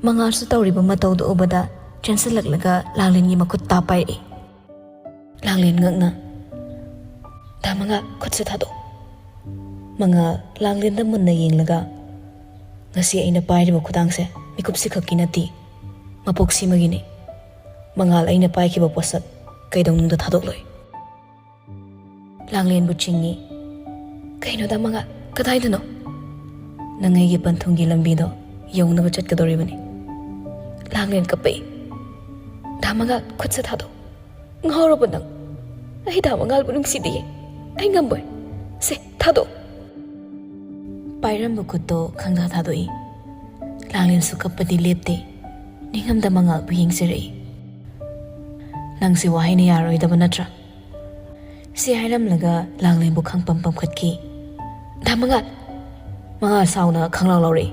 ꯃꯉꯥꯜꯁꯨ ꯇꯧꯔꯤꯕ ꯃꯇꯧꯗꯨ ꯎꯕꯗ ꯆꯦꯟꯁꯤꯜꯂꯛꯂꯒ ꯂꯥꯡꯂꯦꯟꯒꯤ ꯃꯈꯨꯠ ꯇꯥ ꯄꯥꯏꯔꯛꯏ꯫ ꯂꯥꯡꯂꯦꯟ ꯉꯛꯅ, "ꯗꯥ ꯃꯉꯥꯜ, ꯈꯨꯠꯁꯦ ꯊꯥꯗꯣꯛ!" ꯃꯉꯥꯜ ꯂꯥꯡꯂꯦꯟꯗ ꯃꯨꯟꯅ ꯌꯦꯡꯂꯒ, "ꯉꯁꯤ ꯑꯩꯅ ꯄꯥꯏꯔꯤꯕ ꯈꯨꯗꯥꯡꯁꯦ ꯃꯤꯀꯨꯞꯁꯤ ꯈꯛꯀꯤ ꯅꯠꯇꯦ, ꯃꯄꯣꯛꯁꯤꯃꯒꯤꯅꯤ꯫ ꯃꯉꯥꯜ, ꯑꯩꯅ ꯄꯥꯏꯈꯤꯕ ꯄꯣꯠꯁꯛ ꯀꯩꯗꯧꯅꯨꯡꯗ ꯊꯥꯗꯣꯛꯂꯣꯏ꯫" ꯂꯥꯡꯂꯦꯟꯕꯨ ꯆꯤꯡꯏ꯫ "ꯀꯩꯅꯣ ꯗꯥ ꯃꯉꯥꯜ, ꯀꯗꯥꯏꯗꯅꯣ?" "ꯅꯪ ꯑꯩꯒꯤ ꯄꯟꯊꯨꯡꯒꯤ ꯂꯝꯕꯤꯗꯣ ꯌꯧꯅꯕ ꯆꯠꯀꯗꯧꯔꯤꯕꯅꯤ꯫" ꯂꯥꯡꯂꯦꯟ ꯀꯞꯄꯛꯏ꯫ "ꯗꯥ ꯃꯉꯥꯜ, ꯈꯨꯠꯁꯦ ꯊꯥꯗꯣꯛ!" "ꯉꯥꯎꯔꯕꯣ ꯅꯪ? ꯑꯩ ꯗꯥ ꯃꯉꯥꯜꯕꯨ ꯅꯨꯡꯁꯤꯗꯤꯌꯦ꯫ ꯑꯩ ꯉꯝꯃꯣꯏ꯫ ꯁꯦ, ꯊꯥꯗꯣꯛ!" ꯄꯥꯏꯔꯝꯕ ꯈꯨꯠꯇꯣ ꯈꯪꯊꯥ ꯊꯥꯗꯣꯛꯏ꯫ ꯂꯥꯡꯂꯦꯟꯁꯨ ꯀꯞꯄꯗꯤ ꯂꯦꯞꯇꯦ꯫ ꯅꯤꯡꯉꯝꯗ ꯃꯉꯥꯜꯕꯨ ꯌꯦꯡꯖꯔꯛꯏ꯫ "ꯅꯪꯁꯦ ꯋꯥꯍꯩꯅ ꯌꯥꯔꯣꯏꯗꯕ ꯅꯠꯇ꯭ꯔꯥ?" ꯁꯤ ꯍꯥꯏꯔꯝꯂꯒ ꯂꯥꯡꯂꯦꯟꯕꯨ ꯈꯪꯄꯝ ꯄꯝꯈꯠꯈꯤ꯫ "ꯗꯥ ꯃꯉꯥꯜ!" ꯃꯉꯥꯜ ꯁꯥꯎꯅ ꯈꯪꯂꯥꯎ ꯂꯥꯎꯔꯛꯏ꯫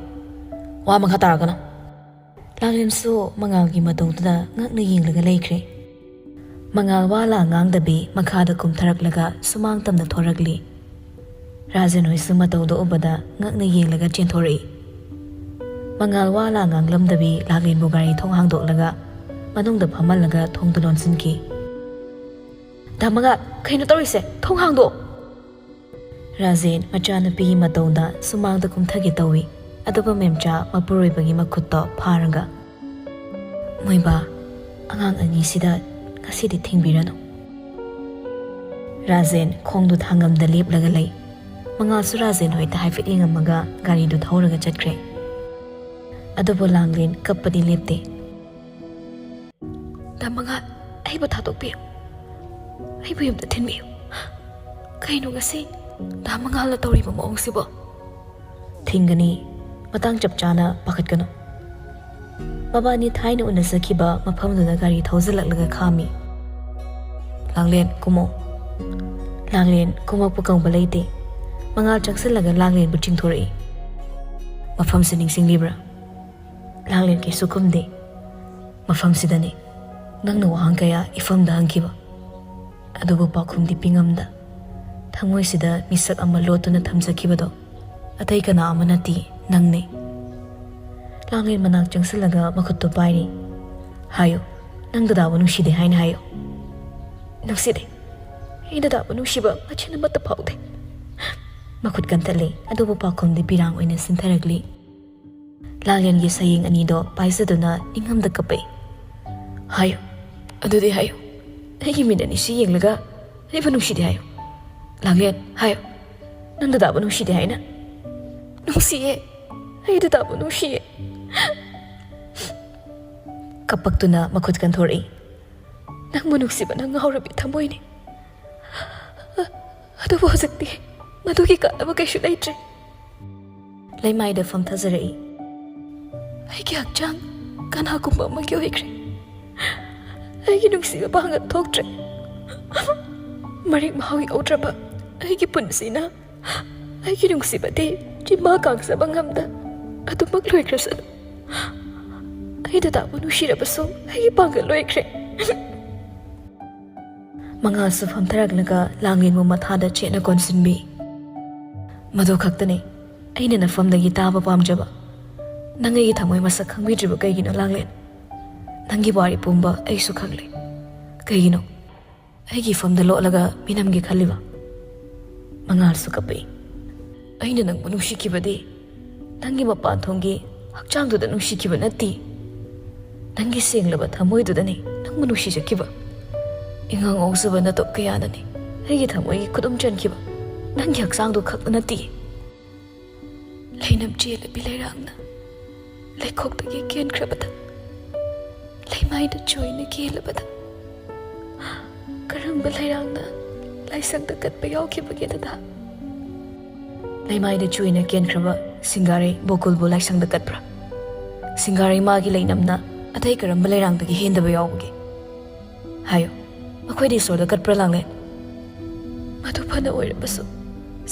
"ꯋꯥ ꯃꯈꯥ ꯇꯥꯔꯛꯀꯅꯨ!" ꯂꯥꯡꯂꯦꯟꯁꯨ ꯃꯉꯥꯜꯒꯤ ꯃꯇꯧꯗꯨꯗ ꯉꯛꯅ ꯌꯦꯡꯂꯒ ꯂꯩꯈ꯭ꯔꯦ꯫ ꯃꯉꯥꯜ ꯋꯥ ꯂꯥ ꯉꯥꯡꯗꯕꯤ ꯃꯈꯥꯗ ꯀꯨꯝꯊꯔꯛꯂꯒ ꯁꯨꯃꯥꯡ ꯇꯝꯅ ꯊꯣꯔꯛꯂꯤ꯫ ꯔꯥꯖꯦꯟ ꯍꯣꯏꯁꯨ ꯃꯇꯧꯗꯨ ꯎꯕꯗ ꯉꯛꯅ ꯌꯦꯡꯂꯒ ꯆꯦꯟꯊꯣꯔꯛꯏ꯫ ꯃꯉꯥꯜ ꯋꯥ ꯂꯥ ꯉꯥꯡꯂꯝꯗꯕꯤ ꯂꯥꯡꯂꯦꯟꯕꯨ ꯒꯥꯔꯤ ꯊꯣꯡ ꯍꯥꯡꯗꯣꯛꯂꯒ ꯃꯅꯨꯡꯗ ꯐꯝꯍꯜꯂꯒ ꯊꯣꯡꯗꯨ ꯂꯣꯟꯁꯤꯟꯈꯤ꯫ "ꯗꯥ ꯃꯉꯥꯜ, ꯀꯩꯅꯣ ꯇꯧꯔꯤꯁꯦ? ꯊꯣꯡ ꯍꯥꯡꯗꯣꯛꯑꯣ!" ꯔꯥꯖꯦꯟ ꯃꯆꯥꯅꯨꯄꯤꯒꯤ ꯃꯇꯧꯗ ꯁꯨꯃꯥꯡꯗ ꯀꯨꯝꯊꯒꯦ ꯇꯧꯏ, ꯑꯗꯨꯕꯨ ꯃꯦꯝꯆꯥ ꯃꯄꯨꯔꯣꯏꯕꯒꯤ ꯃꯈꯨꯠꯇꯣ ꯐꯥꯔꯒ, "ꯃꯣꯏꯕꯥ, ꯑꯉꯥꯡ ꯑꯅꯤꯁꯤꯗ ꯉꯁꯤꯗꯤ ꯊꯤꯡꯕꯤꯔꯅꯨ꯫" ꯔꯥꯖꯦꯟ ꯈꯣꯡꯗꯨ ꯊꯥꯡꯉꯝꯗ ꯂꯦꯞꯂꯒ ꯂꯩ꯫ ꯃꯉꯥꯜꯁꯨ ꯔꯥꯖꯦꯟ ꯍꯣꯏꯗ ꯍꯥꯏꯐꯦꯠ ꯌꯦꯡꯉꯝꯃꯒ ꯒꯥꯔꯤꯗꯨ ꯊꯧꯔꯒ ꯆꯠꯈ꯭ꯔꯦ꯫ ꯑꯗꯨꯕꯨ ꯂꯥꯡꯂꯦꯟ ꯀꯞꯄꯗꯤ ꯂꯦꯞꯇꯦ꯫ "ꯗꯥ ꯃꯉꯥꯜ, ꯑꯩꯕꯨ ꯊꯥꯗꯣꯛꯄꯤꯌꯨ꯫ ꯑꯩꯕꯨ ꯌꯨꯝꯗ ꯊꯤꯟꯕꯤꯌꯨ꯫ ꯀꯩꯅꯣ ꯉꯁꯤ ꯗꯥ ꯃꯉꯥꯜꯅ ꯇꯧꯔꯤꯕ ꯃꯑꯣꯡꯁꯤꯕꯣ?" "ꯊꯤꯡꯒꯅꯤ꯫ ꯃꯇꯥꯡ ꯆꯞ ꯆꯥꯅ ꯄꯥꯈꯠꯀꯅꯨ꯫" ꯃꯕꯥꯅꯤ ꯊꯥꯏꯅ ꯎꯅꯖꯈꯤꯕ ꯃꯐꯝꯗꯨꯗ ꯒꯥꯔꯤ ꯊꯧꯖꯤꯜꯂꯛꯂꯒ ꯈꯥꯝꯃꯤ꯫ "ꯂꯥꯡꯂꯦꯟ, ꯀꯨꯝꯃꯣ꯫" ꯂꯥꯡꯂꯦꯟ ꯀꯨꯝꯃꯛꯄ ꯀꯧꯕ ꯂꯩꯇꯦ꯫ ꯃꯉꯥꯜ ꯆꯪꯁꯤꯜꯂꯒ ꯂꯥꯡꯂꯦꯟꯕꯨ ꯆꯤꯡꯊꯣꯔꯛꯏ꯫ "ꯃꯐꯝꯁꯤ ꯅꯤꯡꯁꯤꯡꯂꯤꯕ꯭ꯔꯥ?" ꯂꯥꯡꯂꯦꯟ ꯀꯩꯁꯨ ꯈꯨꯝꯗꯦ꯫ "ꯃꯐꯝꯁꯤꯗꯅꯤ ꯅꯪꯅ ꯋꯥꯍꯪ ꯀꯌꯥ ꯏꯐꯝꯗ ꯍꯪꯈꯤꯕ꯫ ꯑꯗꯨꯕꯨ ꯄꯥꯎꯈꯨꯝꯗꯤ ꯄꯤꯉꯝꯗ ꯊꯃꯣꯏꯁꯤꯗ ꯃꯤꯁꯛ ꯑꯃ ꯂꯣꯠꯇꯨꯅ ꯊꯝꯖꯈꯤꯕꯗꯣ ꯑꯇꯩ ꯀꯅꯥ ꯑꯃ ꯅꯠꯇꯦ, ꯅꯪꯅꯤ꯫" ꯂꯥꯡꯂꯦꯟ ꯃꯅꯥꯛ ꯆꯪꯁꯤꯜꯂꯒ ꯃꯈꯨꯠꯇꯨ ꯄꯥꯏꯔꯤ꯫ "ꯍꯥꯏꯌꯨ, ꯅꯪ ꯗꯗꯥꯕꯨ ꯅꯨꯡꯁꯤꯗꯦ ꯍꯥꯏꯅ ꯍꯥꯏꯌꯨ꯫" "ꯅꯨꯡꯁꯤꯗꯦ꯫ ꯑꯩ ꯗꯗꯥꯕꯨ ꯅꯨꯡꯁꯤꯕ ꯃꯆꯦꯠ ꯑꯃꯠꯇ ꯐꯥꯎꯗꯦ꯫" ꯃꯈꯨꯠ ꯀꯟꯊꯠꯂꯤ, ꯑꯗꯨꯕꯨ ꯄꯥꯎꯈꯨꯝꯗꯤ ꯄꯤꯔꯥꯡ ꯑꯣꯏꯅ ꯁꯤꯟꯊꯔꯛꯂꯤ꯫ ꯂꯥꯡꯂꯦꯟꯒꯤ ꯁꯌꯦꯡ ꯑꯅꯤꯗꯣ ꯄꯥꯏꯖꯗꯨꯅ ꯅꯤꯡꯉꯝꯗ ꯀꯞꯄꯛꯏ꯫ "ꯍꯥꯏꯌꯨ, ꯑꯗꯨꯗꯤ ꯍꯥꯏꯌꯨ꯫ ꯑꯩꯒꯤ ꯃꯤꯠ ꯑꯅꯤꯁꯤ ꯌꯦꯡꯂꯒ ꯑꯩꯕꯨ ꯅꯨꯡꯁꯤꯗꯦ ꯍꯥꯏꯌꯨ꯫ ꯂꯥꯡꯂꯦꯟ, ꯍꯥꯏꯌꯨ, ꯅꯪ ꯗꯗꯥꯕꯨ ꯅꯨꯡꯁꯤꯗꯦ ꯍꯥꯏꯅ?" "ꯅꯨꯡꯁꯤꯌꯦ, ꯑꯩ ꯗꯗꯥꯕꯨ ꯅꯨꯡꯁꯤꯌꯦ꯫" ꯀꯞꯄꯛꯇꯨꯅ ꯃꯈꯨꯠ ꯀꯟꯊꯣꯔꯛꯏ꯫ "ꯅꯪꯕꯨ ꯅꯨꯡꯁꯤꯕꯅ ꯉꯥꯎꯔꯕꯤ ꯊꯃꯣꯏꯅꯤ꯫ ꯑꯗꯨꯕꯨ ꯍꯧꯖꯤꯛꯇꯤ ꯃꯗꯨꯒꯤ ꯀꯥꯟꯅꯕ ꯀꯩꯁꯨ ꯂꯩꯇ꯭ꯔꯦ꯫" ꯂꯩꯃꯥꯏꯗ ꯐꯝꯊꯖꯔꯛꯏ꯫ "ꯑꯩꯒꯤ ꯍꯛꯆꯥꯡ ꯀꯅꯥꯒꯨꯝꯕ ꯑꯃꯒꯤ ꯑꯣꯏꯈ꯭ꯔꯦ꯫ ꯑꯩꯒꯤ ꯅꯨꯡꯁꯤꯕ ꯄꯥꯡꯒꯜ ꯊꯣꯛꯇ꯭ꯔꯦ꯫ ꯃꯔꯦꯛ ꯃꯍꯥꯎ ꯌꯥꯎꯗ꯭ꯔꯕ ꯑꯩꯒꯤ ꯄꯨꯟꯁꯤꯅ ꯑꯩꯒꯤ ꯅꯨꯡꯁꯤꯕꯗꯤ ꯆꯤꯟꯕꯥ ꯀꯥꯡꯖꯕ ꯉꯝꯗ ꯑꯗꯨꯃꯛ ꯂꯣꯏꯈ꯭ꯔꯁꯅꯨ꯫ ꯑꯩ ꯗꯗꯥꯕꯨ ꯅꯨꯡꯁꯤꯔꯕꯁꯨ ꯑꯩꯒꯤ ꯄꯥꯡꯒꯜ ꯂꯣꯏꯈ꯭ꯔꯦ꯫" ꯃꯉꯥꯜꯁꯨ ꯐꯝꯊꯔꯛꯂꯒ ꯂꯥꯡꯂꯦꯟꯕꯨ ꯃꯊꯥꯗ ꯆꯦꯠꯅ ꯀꯣꯟꯁꯤꯟꯕꯤ꯫ "ꯃꯗꯨ ꯈꯛꯇꯅꯤ ꯑꯩꯅ ꯅꯐꯝꯗꯒꯤ ꯇꯥꯕ ꯄꯥꯝꯖꯕ꯫ ꯅꯪ ꯑꯩꯒꯤ ꯊꯃꯣꯏ ꯃꯁꯛ ꯈꯪꯕꯤꯗ꯭ꯔꯤꯕ ꯀꯩꯒꯤꯅꯣ, ꯂꯥꯡꯂꯦꯟ? ꯅꯪꯒꯤ ꯋꯥꯔꯤ ꯄꯨꯝꯕ ꯑꯩꯁꯨ ꯈꯪꯂꯦ꯫ ꯀꯩꯒꯤꯅꯣ? ꯑꯩꯒꯤ ꯏꯐꯝꯗ ꯂꯣꯠꯂꯒ ꯃꯤꯅꯝꯒꯦ ꯈꯜꯂꯤꯕ?" ꯃꯉꯥꯜꯁꯨ ꯀꯞꯄꯛꯏ꯫ "ꯑꯩꯅ ꯅꯪꯕꯨ ꯅꯨꯡꯁꯤꯈꯤꯕꯗꯤ ꯅꯪꯒꯤ ꯃꯄꯥꯟ ꯊꯣꯡꯒꯤ ꯍꯛꯆꯥꯡꯗꯨꯗ ꯅꯨꯡꯁꯤꯈꯤꯕ ꯅꯠꯇꯦ꯫ ꯅꯪꯒꯤ ꯁꯦꯡꯂꯕ ꯊꯃꯣꯏꯗꯨꯗꯅꯤ ꯅꯪꯕꯨ ꯅꯨꯡꯁꯤꯖꯈꯤꯕ꯫ ꯏꯉꯥꯎ ꯉꯥꯎꯖꯕ ꯅꯇꯣꯞ ꯀꯌꯥꯅꯅꯤ ꯑꯩꯒꯤ ꯊꯃꯣꯏꯒꯤ ꯈꯨꯗꯨꯝ ꯆꯟꯈꯤꯕ꯫ ꯅꯪꯒꯤ ꯍꯛꯆꯥꯡꯗꯨ ꯈꯛꯇ ꯅꯠꯇꯦ꯫" ꯂꯩꯅꯝ ꯆꯦꯜꯂꯕꯤ ꯂꯩꯔꯥꯡꯅ ꯂꯩꯈꯣꯛꯇꯒꯤ ꯀꯦꯟꯈ꯭ꯔꯕꯗ, ꯂꯩꯃꯥꯏꯗ ꯆꯣꯏꯅ ꯀꯦꯜꯂꯕꯗ, ꯀꯔꯝꯕ ꯂꯩꯔꯥꯡꯅ ꯂꯥꯏꯁꯪꯗ ꯀꯠꯄ ꯌꯥꯎꯈꯤꯕꯒꯦ, ꯗꯗꯥ? ꯂꯩꯃꯥꯏꯗ ꯆꯣꯏꯅ ꯀꯦꯟꯈ꯭ꯔꯕ ꯁꯤꯡꯒꯥꯔꯩ ꯕꯣꯀꯨꯜꯕꯨ ꯂꯥꯏꯁꯪꯗ ꯀꯠꯄ꯭ꯔꯥ? ꯁꯤꯡꯒꯥꯔꯩꯃꯥꯒꯤ ꯂꯩꯅꯝꯅ ꯑꯇꯩ ꯀꯔꯝꯕ ꯂꯩꯔꯥꯡꯗꯒꯤ ꯍꯦꯟꯗꯕ ꯌꯥꯎꯕꯒꯦ? ꯍꯥꯏꯌꯨ, ꯃꯈꯣꯏꯗꯤ ꯏꯁꯣꯔꯗ ꯀꯠꯄ꯭ꯔꯥ, ꯂꯥꯡꯂꯦꯟ? ꯃꯗꯨ ꯐꯅ ꯑꯣꯏꯔꯕꯁꯨ,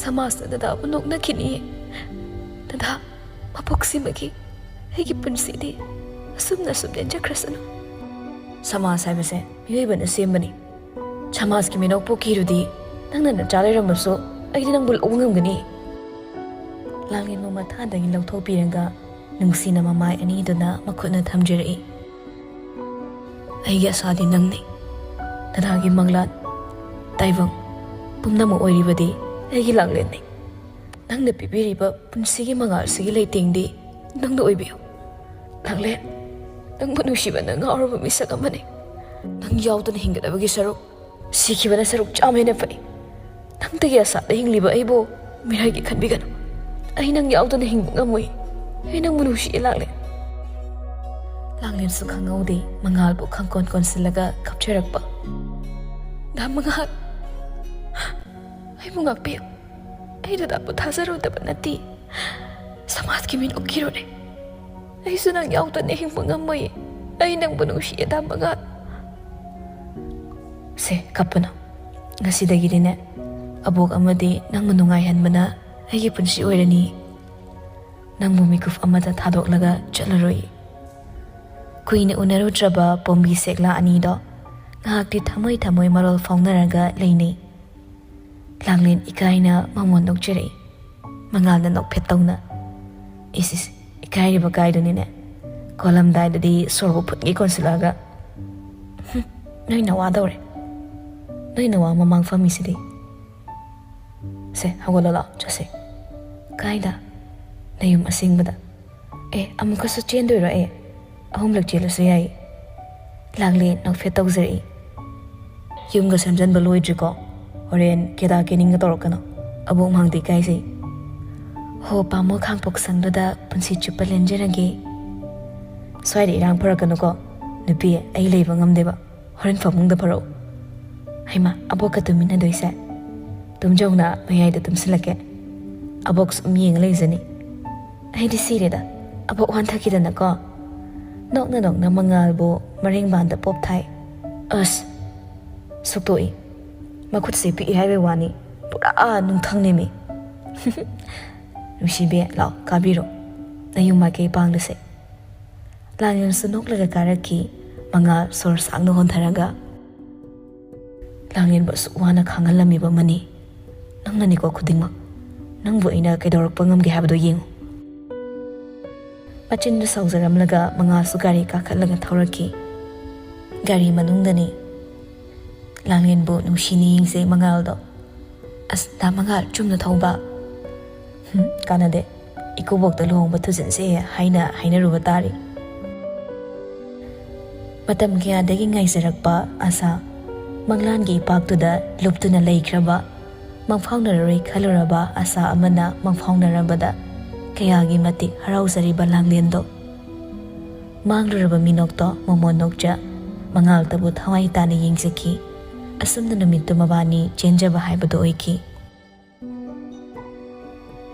ꯁꯃꯥꯖꯅ ꯗꯗꯥꯕꯨ ꯅꯣꯛꯅꯈꯤꯅꯤꯌꯦ꯫ ꯗꯗꯥ, ꯃꯄꯣꯛꯁꯤꯃꯒꯤ ꯑꯩꯒꯤ ꯄꯨꯟꯁꯤꯗꯤ ꯑꯁꯨꯝꯅ ꯑꯁꯨꯝ ꯂꯦꯟꯖꯈ꯭ꯔꯁꯅꯨ꯫ ꯁꯃꯥꯖ ꯍꯥꯏꯕꯁꯦ ꯃꯤꯑꯣꯏꯕꯅ ꯁꯦꯝꯕꯅꯤ꯫ ꯁꯃꯥꯖꯀꯤ ꯃꯤꯅꯣꯛ ꯄꯣꯛꯈꯤꯔꯨꯗꯤ, ꯅꯪꯅ ꯅꯆꯥ ꯂꯩꯔꯝꯃꯁꯨ ꯑꯩꯗꯤ ꯅꯪꯕꯨ ꯂꯧꯕ ꯉꯝꯒꯅꯤ꯫ ꯂꯥꯡꯂꯦꯟꯕꯨ ꯃꯊꯥꯗꯒꯤ ꯂꯧꯊꯣꯛꯄꯤꯔꯒ ꯅꯨꯡꯁꯤꯅ ꯃꯃꯥꯏ ꯑꯅꯤꯗꯨꯅ ꯃꯈꯨꯠꯅ ꯊꯝꯖꯔꯛꯏ꯫ ꯑꯩꯒꯤ ꯑꯁꯥꯗꯤ ꯅꯪꯅꯤ꯫ ꯗꯗꯥꯒꯤ ꯃꯪꯂꯥꯟ, ꯇꯥꯏꯕꯪ ꯄꯨꯝꯅꯃꯛ ꯑꯣꯏꯔꯤꯕꯗꯤ ꯑꯩꯒꯤ ꯂꯥꯡꯂꯦꯟꯅꯤ꯫ ꯅꯪꯅ ꯄꯤꯕꯤꯔꯤꯕ ꯄꯨꯟꯁꯤꯒꯤ ꯃꯉꯥꯜꯁꯤꯒꯤ ꯂꯩꯇꯦꯡꯗꯤ ꯅꯪꯅ ꯑꯣꯏꯕꯤꯌꯨ꯫ ꯂꯥꯡꯂꯦꯟ, ꯅꯪꯕꯨ ꯅꯨꯡꯁꯤꯕꯅ ꯉꯥꯎꯔꯕ ꯃꯤꯁꯛ ꯑꯃꯅꯤ꯫ ꯅꯪ ꯌꯥꯎꯗꯅ ꯍꯤꯡꯒꯗꯕꯒꯤ ꯁꯔꯨꯛ, ꯁꯤꯈꯤꯕꯅ ꯁꯔꯨꯛ ꯆꯥꯝꯃ ꯍꯦꯟꯅ ꯐꯩ꯫ ꯅꯪꯇꯒꯤ ꯑꯁꯥꯗ ꯍꯤꯡꯂꯤꯕ ꯑꯩꯕꯨ ꯃꯤꯔꯥꯏꯒꯤ ꯈꯟꯕꯤꯒꯅꯨ꯫ ꯑꯩ ꯅꯪ ꯌꯥꯎꯗꯅ ꯍꯤꯡꯕ ꯉꯝꯃꯣꯏ꯫ ꯑꯩ ꯅꯪꯕꯨ ꯅꯨꯡꯁꯤꯌꯦ, ꯂꯥꯡꯂꯦꯟ꯫ ꯂꯥꯡꯂꯦꯟꯁꯨ ꯈꯪꯍꯧꯗꯦ, ꯃꯉꯥꯜꯕꯨ ꯈꯪꯀꯣꯟ ꯀꯣꯟꯁꯤꯜꯂꯒ ꯀꯞꯆꯔꯛꯄ꯫ ꯗꯥ ꯃꯉꯥꯜ, ꯑꯩꯕꯨ ꯉꯥꯛꯄꯤꯌꯨ꯫ ꯑꯩ ꯗꯗꯥꯕꯨ ꯊꯥꯖꯔꯨꯗꯕ ꯅꯠꯇꯦ꯫ ꯁꯃꯥꯖꯀꯤ ꯃꯤꯅꯣꯛ ꯀꯤꯔꯨꯔꯦ꯫ ꯑꯩꯁꯨ ꯅꯪ ꯌꯥꯎꯗꯅ ꯍꯤꯡꯕ ꯉꯝꯃꯣꯏꯌꯦ꯫ ꯑꯩ ꯅꯪꯕꯨ ꯅꯨꯡꯁꯤꯌꯦ, ꯗꯥ ꯃꯉꯥꯜ꯫ ꯁꯦ, ꯀꯞꯄꯅꯨ꯫ ꯉꯁꯤꯗꯒꯤꯗꯤꯅꯦ, ꯑꯕꯣꯛ ꯑꯃꯗꯤ ꯅꯪꯕꯨ ꯅꯨꯡꯉꯥꯏꯍꯟꯕꯅ ꯑꯩꯒꯤ ꯄꯨꯟꯁꯤ ꯑꯣꯏꯔꯅꯤ꯫ ꯅꯪꯕꯨ ꯃꯤꯀꯨꯞ ꯑꯃꯗ ꯊꯥꯗꯣꯛꯂꯒ ꯆꯠꯂꯔꯣꯏ꯫ ꯀꯨꯏꯅ ꯎꯅꯔꯨꯗ꯭ꯔꯕ ꯄꯣꯝꯕꯤ ꯁꯦꯛꯂꯥ ꯑꯅꯤꯗꯣ ꯉꯥꯏꯍꯥꯛꯇꯤ ꯊꯃꯣꯏ ꯊꯃꯣꯏ ꯃꯔꯣꯜ ꯐꯥꯎꯅꯔꯒ ꯂꯩꯅꯩ꯫ ꯂꯥꯡꯂꯦꯟ ꯏꯀꯥꯏꯅ ꯃꯉꯣꯟ ꯅꯣꯛꯆꯔꯛꯏ꯫ ꯃꯉꯥꯜꯅ ꯅꯣꯛꯐꯦꯠ ꯇꯧꯅ, "ꯏꯁ, ꯏꯁ, ꯏꯀꯥꯏꯔꯤꯕ ꯀꯥꯏꯗꯨꯅꯤꯅꯦ꯫ ꯀꯣꯜꯂꯝꯗꯥꯏꯗꯗꯤ ꯁꯣꯔꯕꯨ ꯐꯨꯠꯀꯤ ꯀꯣꯟꯁꯤꯜꯂꯛꯑꯒ꯫ ꯍꯨꯝ, ꯅꯣꯏ ꯅꯋꯥꯗꯧꯔꯦ꯫ ꯅꯣꯏ ꯅꯋꯥ ꯃꯃꯥꯡ ꯐꯝꯃꯤꯁꯤꯗꯤ꯫ ꯁꯦ, ꯍꯧꯒꯠꯂꯣ ꯂꯥꯛꯑꯣ, ꯆꯠꯁꯦ꯫" "ꯀꯥꯏꯗ?" "ꯅꯌꯨꯝ ꯑꯁꯦꯡꯕꯗ꯫" "ꯑꯦ, ꯑꯃꯨꯛꯀꯁꯨ ꯆꯦꯟꯗꯣꯏꯔꯣ? ꯑꯦ, ꯑꯍꯨꯝꯂꯛ ꯆꯦꯜꯂꯁꯨ ꯌꯥꯏ꯫" ꯂꯥꯡꯂꯦꯟ ꯅꯣꯛꯐꯦꯠ ꯇꯧꯖꯔꯛꯏ꯫ "ꯌꯨꯝꯒ ꯁꯦꯝꯖꯤꯟꯕ ꯂꯣꯏꯗ꯭ꯔꯤꯀꯣ? ꯍꯣꯔꯦꯟ ꯀꯦꯗꯥ ꯀꯦꯅꯤꯡꯒ ꯇꯧꯔꯛꯀꯅꯣ꯫ ꯑꯕꯣꯛ ꯃꯥꯡꯗ ꯏꯀꯥꯏꯖꯩ꯫" "ꯍꯣ, ꯄꯥꯝꯃꯣ, ꯈꯥꯡꯄꯣꯛꯁꯪꯗꯨꯗ ꯄꯨꯟꯁꯤ ꯆꯨꯞꯄ ꯂꯦꯟꯖꯔꯒꯦ꯫" "ꯁ꯭ꯋꯥꯏꯗ ꯏꯔꯥꯡ ꯐꯔꯛꯀꯅꯨꯀꯣ꯫ ꯅꯨꯄꯤ, ꯑꯩ ꯂꯩꯕ ꯉꯝꯗꯦꯕ꯫ ꯍꯣꯔꯦꯟ ꯐꯃꯨꯡꯗ ꯐꯔꯛꯎ꯫" "ꯍꯩꯃꯥ, ꯑꯕꯣꯛꯀ ꯇꯨꯝꯃꯤꯟꯅꯗꯣꯏꯁꯦ? ꯇꯨꯝꯖꯧꯅ, ꯃꯌꯥꯏꯗ ꯇꯨꯝꯁꯤꯜꯂꯛꯀꯦ꯫ ꯑꯕꯣꯛ ꯁꯨꯝ ꯌꯦꯡꯉ ꯂꯩꯖꯅꯤ꯫ ꯑꯩꯗꯤ ꯁꯤꯔꯦꯗ꯫ ꯑꯕꯣꯛ ꯋꯥꯟꯊꯈꯤꯗꯅꯀꯣ, ꯅꯣꯛꯅ ꯅꯣꯛꯅ ꯃꯉꯥꯜꯕꯨ ꯃꯔꯦꯡꯕꯥꯟꯗ ꯄꯣꯞ ꯊꯥꯏ꯫ ꯑꯁ! ꯁꯨꯛꯇꯣꯛꯏ꯫ ꯃꯈꯨꯠꯁꯦ ꯄꯤꯛꯏ ꯍꯥꯏꯕꯩ ꯋꯥꯅꯤ, ꯄꯨꯔꯥ ꯅꯨꯡꯊꯪꯅꯦꯃꯤ꯫ ꯅꯨꯡꯁꯤꯕꯤ, ꯂꯥꯎ, ꯀꯥꯕꯤꯔꯣ꯫ ꯅꯌꯨꯝ ꯃꯥꯏꯀꯩ ꯄꯥꯡꯂꯁꯦ꯫ ꯂꯥꯡꯂꯦꯟꯁꯨ ꯅꯣꯛꯂꯒ ꯀꯥꯔꯛꯈꯤ꯫ ꯃꯉꯥꯜ ꯁꯣꯔ ꯁꯥꯡꯅ ꯍꯣꯟꯊꯔꯒ, ꯂꯥꯡꯂꯦꯟꯕꯨ ꯑꯁꯨꯛ ꯋꯥꯅ ꯈꯥꯡꯍꯜꯂꯝꯃꯤꯕ ꯃꯅꯤ, ꯅꯪꯅꯅꯤꯀꯣ ꯈꯨꯗꯤꯡꯃꯛ꯫ ꯅꯪꯕꯨ ꯑꯩꯅ ꯀꯩꯗꯧꯔꯛꯄ ꯉꯝꯒꯦ ꯍꯥꯏꯕꯗꯨ ꯌꯦꯡꯉꯨ꯫ ꯃꯆꯤꯟꯗꯨ ꯁꯥꯎꯖꯔꯝꯂꯒ ꯃꯉꯥꯜꯁꯨ ꯒꯥꯔꯤ ꯀꯥꯈꯠꯂꯒ ꯊꯧꯔꯛꯈꯤ꯫ ꯒꯥꯔꯤ ꯃꯅꯨꯡꯗꯅꯤ꯫ ꯂꯥꯡꯂꯦꯟꯕꯨ ꯅꯨꯡꯁꯤꯅ ꯌꯦꯡꯖꯩ ꯃꯉꯥꯜꯗꯣ꯫ ꯑꯁ, ꯗꯥ ꯃꯉꯥꯜ, ꯆꯨꯝꯅ ꯊꯧꯕ꯫ "ꯍꯨꯝ, ꯀꯥꯟꯅꯗꯦ꯫ ꯏꯀꯨꯕꯣꯛꯇ ꯂꯨꯍꯣꯡꯕ ꯊꯨꯖꯤꯟꯁꯦ ꯍꯥꯏꯅ ꯍꯥꯏꯅꯔꯨꯕ ꯇꯥꯔꯤ꯫" ꯃꯇꯝ ꯀꯌꯥꯗꯒꯤ ꯉꯥꯏꯖꯔꯛꯄ ꯑꯁꯥ, ꯃꯪꯂꯥꯟꯒꯤ ꯏꯄꯥꯛꯇꯨꯗ ꯂꯨꯞꯇꯨꯅ ꯂꯩꯈ꯭ꯔꯕ, ꯃꯪꯐꯥꯎꯅꯔꯔꯣꯏ ꯈꯜꯂꯨꯔꯕ ꯑꯁꯥ ꯑꯃꯅ ꯃꯪꯐꯥꯎꯅꯔꯕꯗ ꯀꯌꯥꯒꯤ ꯃꯇꯤꯛ ꯍꯔꯥꯎꯖꯔꯤꯕ ꯂꯥꯡꯂꯦꯟꯗꯣ꯫ ꯃꯥꯡꯂꯨꯔꯕ ꯃꯤꯅꯣꯛꯇꯣ ꯃꯃꯣꯟ ꯅꯣꯛꯆ, ꯃꯉꯥꯜꯇꯕꯨ ꯊꯋꯥꯏ ꯇꯥꯅ ꯌꯦꯡꯖꯈꯤ꯫ ꯑꯁꯨꯝꯅ ꯅꯨꯃꯤꯠꯇꯨ ꯃꯕꯥꯅꯤ ꯆꯦꯟꯖꯕ ꯍꯥꯏꯕꯗꯨ ꯑꯣꯏꯈꯤ꯫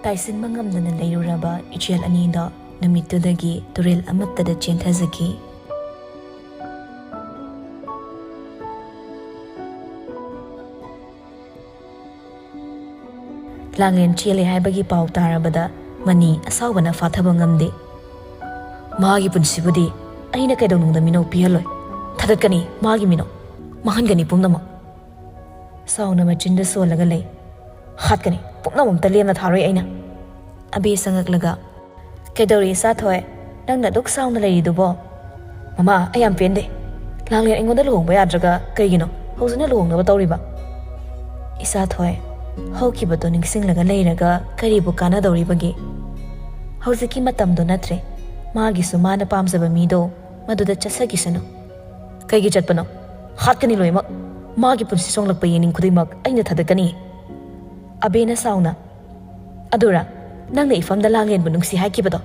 ꯇꯥꯏꯁꯤꯟꯕ ꯉꯝꯗꯅ ꯂꯩꯔꯨꯔꯕ ꯏꯆꯦꯜ ꯑꯅꯤꯗꯣ ꯅꯨꯃꯤꯠꯇꯨꯗꯒꯤ ꯇꯨꯔꯦꯜ ꯑꯃꯠꯇꯗ ꯆꯦꯟꯊꯖꯈꯤ꯫ ꯂꯥꯡꯂꯦꯟ ꯆꯦꯜꯂꯦ ꯍꯥꯏꯕꯒꯤ ꯄꯥꯎ ꯇꯥꯔꯕꯗ ꯃꯅꯤ ꯑꯁꯥꯎꯕꯅ ꯐꯥꯊꯕ ꯉꯝꯗꯦ꯫ "ꯃꯥꯒꯤ ꯄꯨꯟꯁꯤꯕꯨꯗꯤ ꯑꯩꯅ ꯀꯩꯗꯧꯅꯨꯡꯗ ꯃꯤꯅꯧ ꯄꯤꯍꯜꯂꯣꯏ꯫ ꯊꯥꯗꯠꯀꯅꯤ ꯃꯥꯒꯤ ꯃꯤꯅꯧ꯫ ꯃꯥꯡꯍꯟꯒꯅꯤ ꯄꯨꯝꯅꯃꯛ꯫" ꯁꯥꯎꯅ ꯃꯆꯤꯟꯗ ꯁꯣꯜꯂꯒ ꯂꯩ꯫ "ꯍꯥꯠꯀꯅꯤ, ꯄꯨꯝꯅꯃꯛꯇ ꯂꯦꯝꯅ ꯊꯥꯔꯣꯏ ꯑꯩꯅ꯫" ꯑꯕꯦ ꯆꯪꯉꯛꯂꯒ, "ꯀꯩꯗꯧꯔꯤ ꯏꯆꯥꯊꯣꯏ? ꯅꯪꯅ ꯑꯗꯨꯛ ꯁꯥꯎꯅ ꯂꯩꯔꯤꯗꯨꯕꯣ?" "ꯃꯃꯥ, ꯑꯩ ꯌꯥꯝ ꯄꯦꯟꯗꯦ꯫ ꯂꯥꯡꯂꯦꯟ ꯑꯩꯉꯣꯟꯗ ꯂꯨꯍꯣꯡꯕ ꯌꯥꯗ꯭ꯔꯒ ꯀꯩꯒꯤꯅꯣ ꯍꯧꯖꯤꯛꯅ ꯂꯨꯍꯣꯡꯅꯕ ꯇꯧꯔꯤꯕ?" "ꯏꯆꯥꯊꯣꯏ, ꯍꯧꯈꯤꯕꯗꯣ ꯅꯤꯡꯁꯤꯡꯂꯒ ꯂꯩꯔꯒ ꯀꯔꯤꯕꯨ ꯀꯥꯟꯅꯗꯧꯔꯤꯕꯒꯦ? ꯍꯧꯖꯤꯛꯀꯤ ꯃꯇꯝꯗꯣ ꯅꯠꯇ꯭ꯔꯦ꯫ ꯃꯥꯒꯤꯁꯨ ꯃꯥꯅ ꯄꯥꯝꯖꯕ ꯃꯤꯗꯣ ꯃꯗꯨꯗ ꯆꯠꯆꯈꯤꯁꯅꯨ꯫" "ꯀꯩꯒꯤ ꯆꯠꯄꯅꯣ? ꯍꯥꯠꯀꯅꯤ ꯂꯣꯏꯅꯃꯛ꯫ ꯃꯥꯒꯤ ꯄꯨꯟꯁꯤ ꯁꯣꯡꯂꯛꯄ ꯌꯦꯡꯅꯤꯡ ꯈꯨꯗꯤꯡꯃꯛ ꯑꯩꯅ ꯊꯥꯗꯠꯀꯅꯤ꯫" ꯑꯕꯦꯅ ꯁꯥꯎꯅ, "ꯑꯗꯨꯔ ꯅꯪꯅ ꯏꯐꯝꯗ ꯂꯥꯡꯂꯦꯟꯕꯨ ꯅꯨꯡꯁꯤ ꯍꯥꯏꯈꯤꯕꯗꯣ?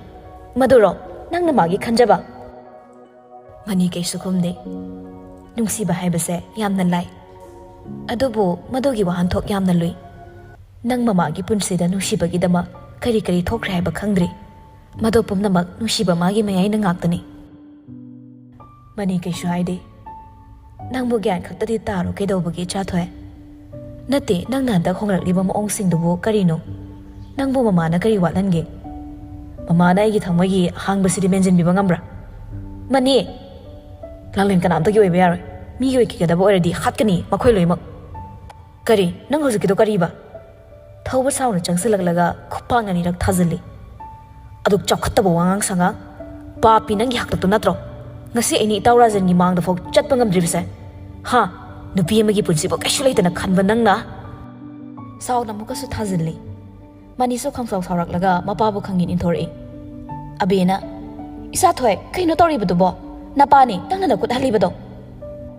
ꯃꯗꯨꯔꯣ ꯅꯪꯅ ꯃꯥꯒꯤ ꯈꯟꯖꯕ?" ꯃꯅꯤ ꯀꯩꯁꯨ ꯈꯨꯝꯗꯦ꯫ ꯅꯨꯡꯁꯤꯕ ꯍꯥꯏꯕꯁꯦ ꯌꯥꯝꯅ ꯂꯥꯏ꯫ ꯑꯗꯨꯕꯨ ꯃꯗꯨꯒꯤ ꯋꯥꯍꯟꯊꯣꯛ ꯌꯥꯝꯅ ꯂꯨꯏ꯫ ꯅꯪ ꯃꯃꯥꯒꯤ ꯄꯨꯟꯁꯤꯗ ꯅꯨꯡꯁꯤꯕꯒꯤꯗꯃꯛ ꯀꯔꯤ ꯀꯔꯤ ꯊꯣꯛꯈ꯭ꯔꯦ ꯍꯥꯏꯕ ꯈꯪꯗ꯭ꯔꯤ꯫ ꯃꯗꯨ ꯄꯨꯝꯅꯃꯛ ꯅꯨꯡꯁꯤꯕ ꯃꯥꯒꯤ ꯃꯌꯥꯏꯅ ꯉꯥꯛꯇꯅꯤ꯫ ꯃꯅꯤ ꯀꯩꯁꯨ ꯍꯥꯏꯗꯦ꯫ "ꯅꯪꯕꯨ ꯒ꯭ꯌꯥꯟ ꯈꯛꯇꯗꯤ ꯇꯥꯔꯣ ꯀꯩꯗꯧꯕꯒꯤ, ꯏꯆꯥꯊꯣꯏ? ꯅꯠꯇꯦ, ꯅꯪꯅ ꯍꯟꯗꯛ ꯍꯣꯡꯂꯛꯂꯤꯕ ꯃꯑꯣꯡꯁꯤꯡꯗꯨꯕꯨ ꯀꯔꯤꯅꯣ? ꯅꯪꯕꯨ ꯃꯃꯥꯅ ꯀꯔꯤ ꯋꯥꯠꯍꯟꯒꯦ? ꯃꯃꯥꯅ ꯑꯩꯒꯤ ꯊꯃꯣꯏꯒꯤ ꯍꯥꯡꯕꯁꯤꯗꯤ ꯃꯦꯟꯁꯤꯟꯕꯤꯕ ꯉꯝꯕ꯭ꯔꯥ? ꯃꯅꯤ, ꯂꯥꯡꯂꯦꯟ ꯀꯅꯥꯝꯇꯒꯤ ꯑꯣꯏꯕ ꯌꯥꯔꯣꯏ꯫ ꯃꯤꯒꯤ ꯑꯣꯏꯈꯤꯒꯗꯕ ꯑꯣꯏꯔꯗꯤ ꯍꯥꯠꯀꯅꯤ ꯃꯈꯣꯏ ꯂꯣꯏꯅꯃꯛ꯫" "ꯀꯔꯤ? ꯅꯪ ꯍꯧꯖꯤꯛꯀꯤꯗꯣ ꯀꯔꯤꯕ?" ꯊꯧꯕ ꯁꯥꯎꯅ ꯆꯪꯁꯤꯜꯂꯛꯂꯒ ꯈꯨꯄꯥꯛꯅ ꯑꯅꯤꯔꯛ ꯊꯥꯖꯤꯜꯂꯤ꯫ "ꯑꯗꯨꯛ ꯆꯥꯎꯈꯠꯇꯕ ꯋꯥꯉꯥꯡ ꯁꯉꯥꯡ? ꯄꯥꯄꯤ ꯅꯪꯒꯤ ꯍꯥꯛꯇꯛꯇꯣ ꯅꯠꯇ꯭ꯔꯣ ꯉꯁꯤ ꯑꯩꯅ ꯏꯇꯥꯎ ꯔꯥꯖꯦꯟꯒꯤ ꯃꯥꯡꯗ ꯐꯥꯎ ꯆꯠꯄ ꯉꯝꯗ꯭ꯔꯤꯕꯁꯦ? ꯍꯥ? ꯅꯨꯄꯤ ꯑꯃꯒꯤ ꯄꯨꯟꯁꯤꯕꯨ ꯀꯩꯁꯨ ꯂꯩꯇꯅ ꯈꯟꯕ ꯅꯪꯅ?" ꯁꯥꯎꯅ ꯑꯃꯨꯛꯀꯁꯨ ꯊꯥꯖꯤꯜꯂꯤ꯫ ꯃꯅꯤꯁꯨ ꯈꯪꯁꯥꯎ ꯁꯥꯎꯔꯛꯂꯒ ꯃꯄꯥꯕꯨ ꯈꯪꯌꯦꯡ ꯏꯟꯊꯣꯔꯛꯏ꯫ ꯑꯕꯦꯅ, "ꯏꯆꯥꯊꯣꯏ, ꯀꯩꯅꯣ ꯇꯧꯔꯤꯕꯗꯨꯕꯣ? ꯅꯄꯥꯅꯤ, ꯅꯪꯅ ꯅꯈꯨꯠ ꯍꯜꯂꯤꯕꯗꯣ?"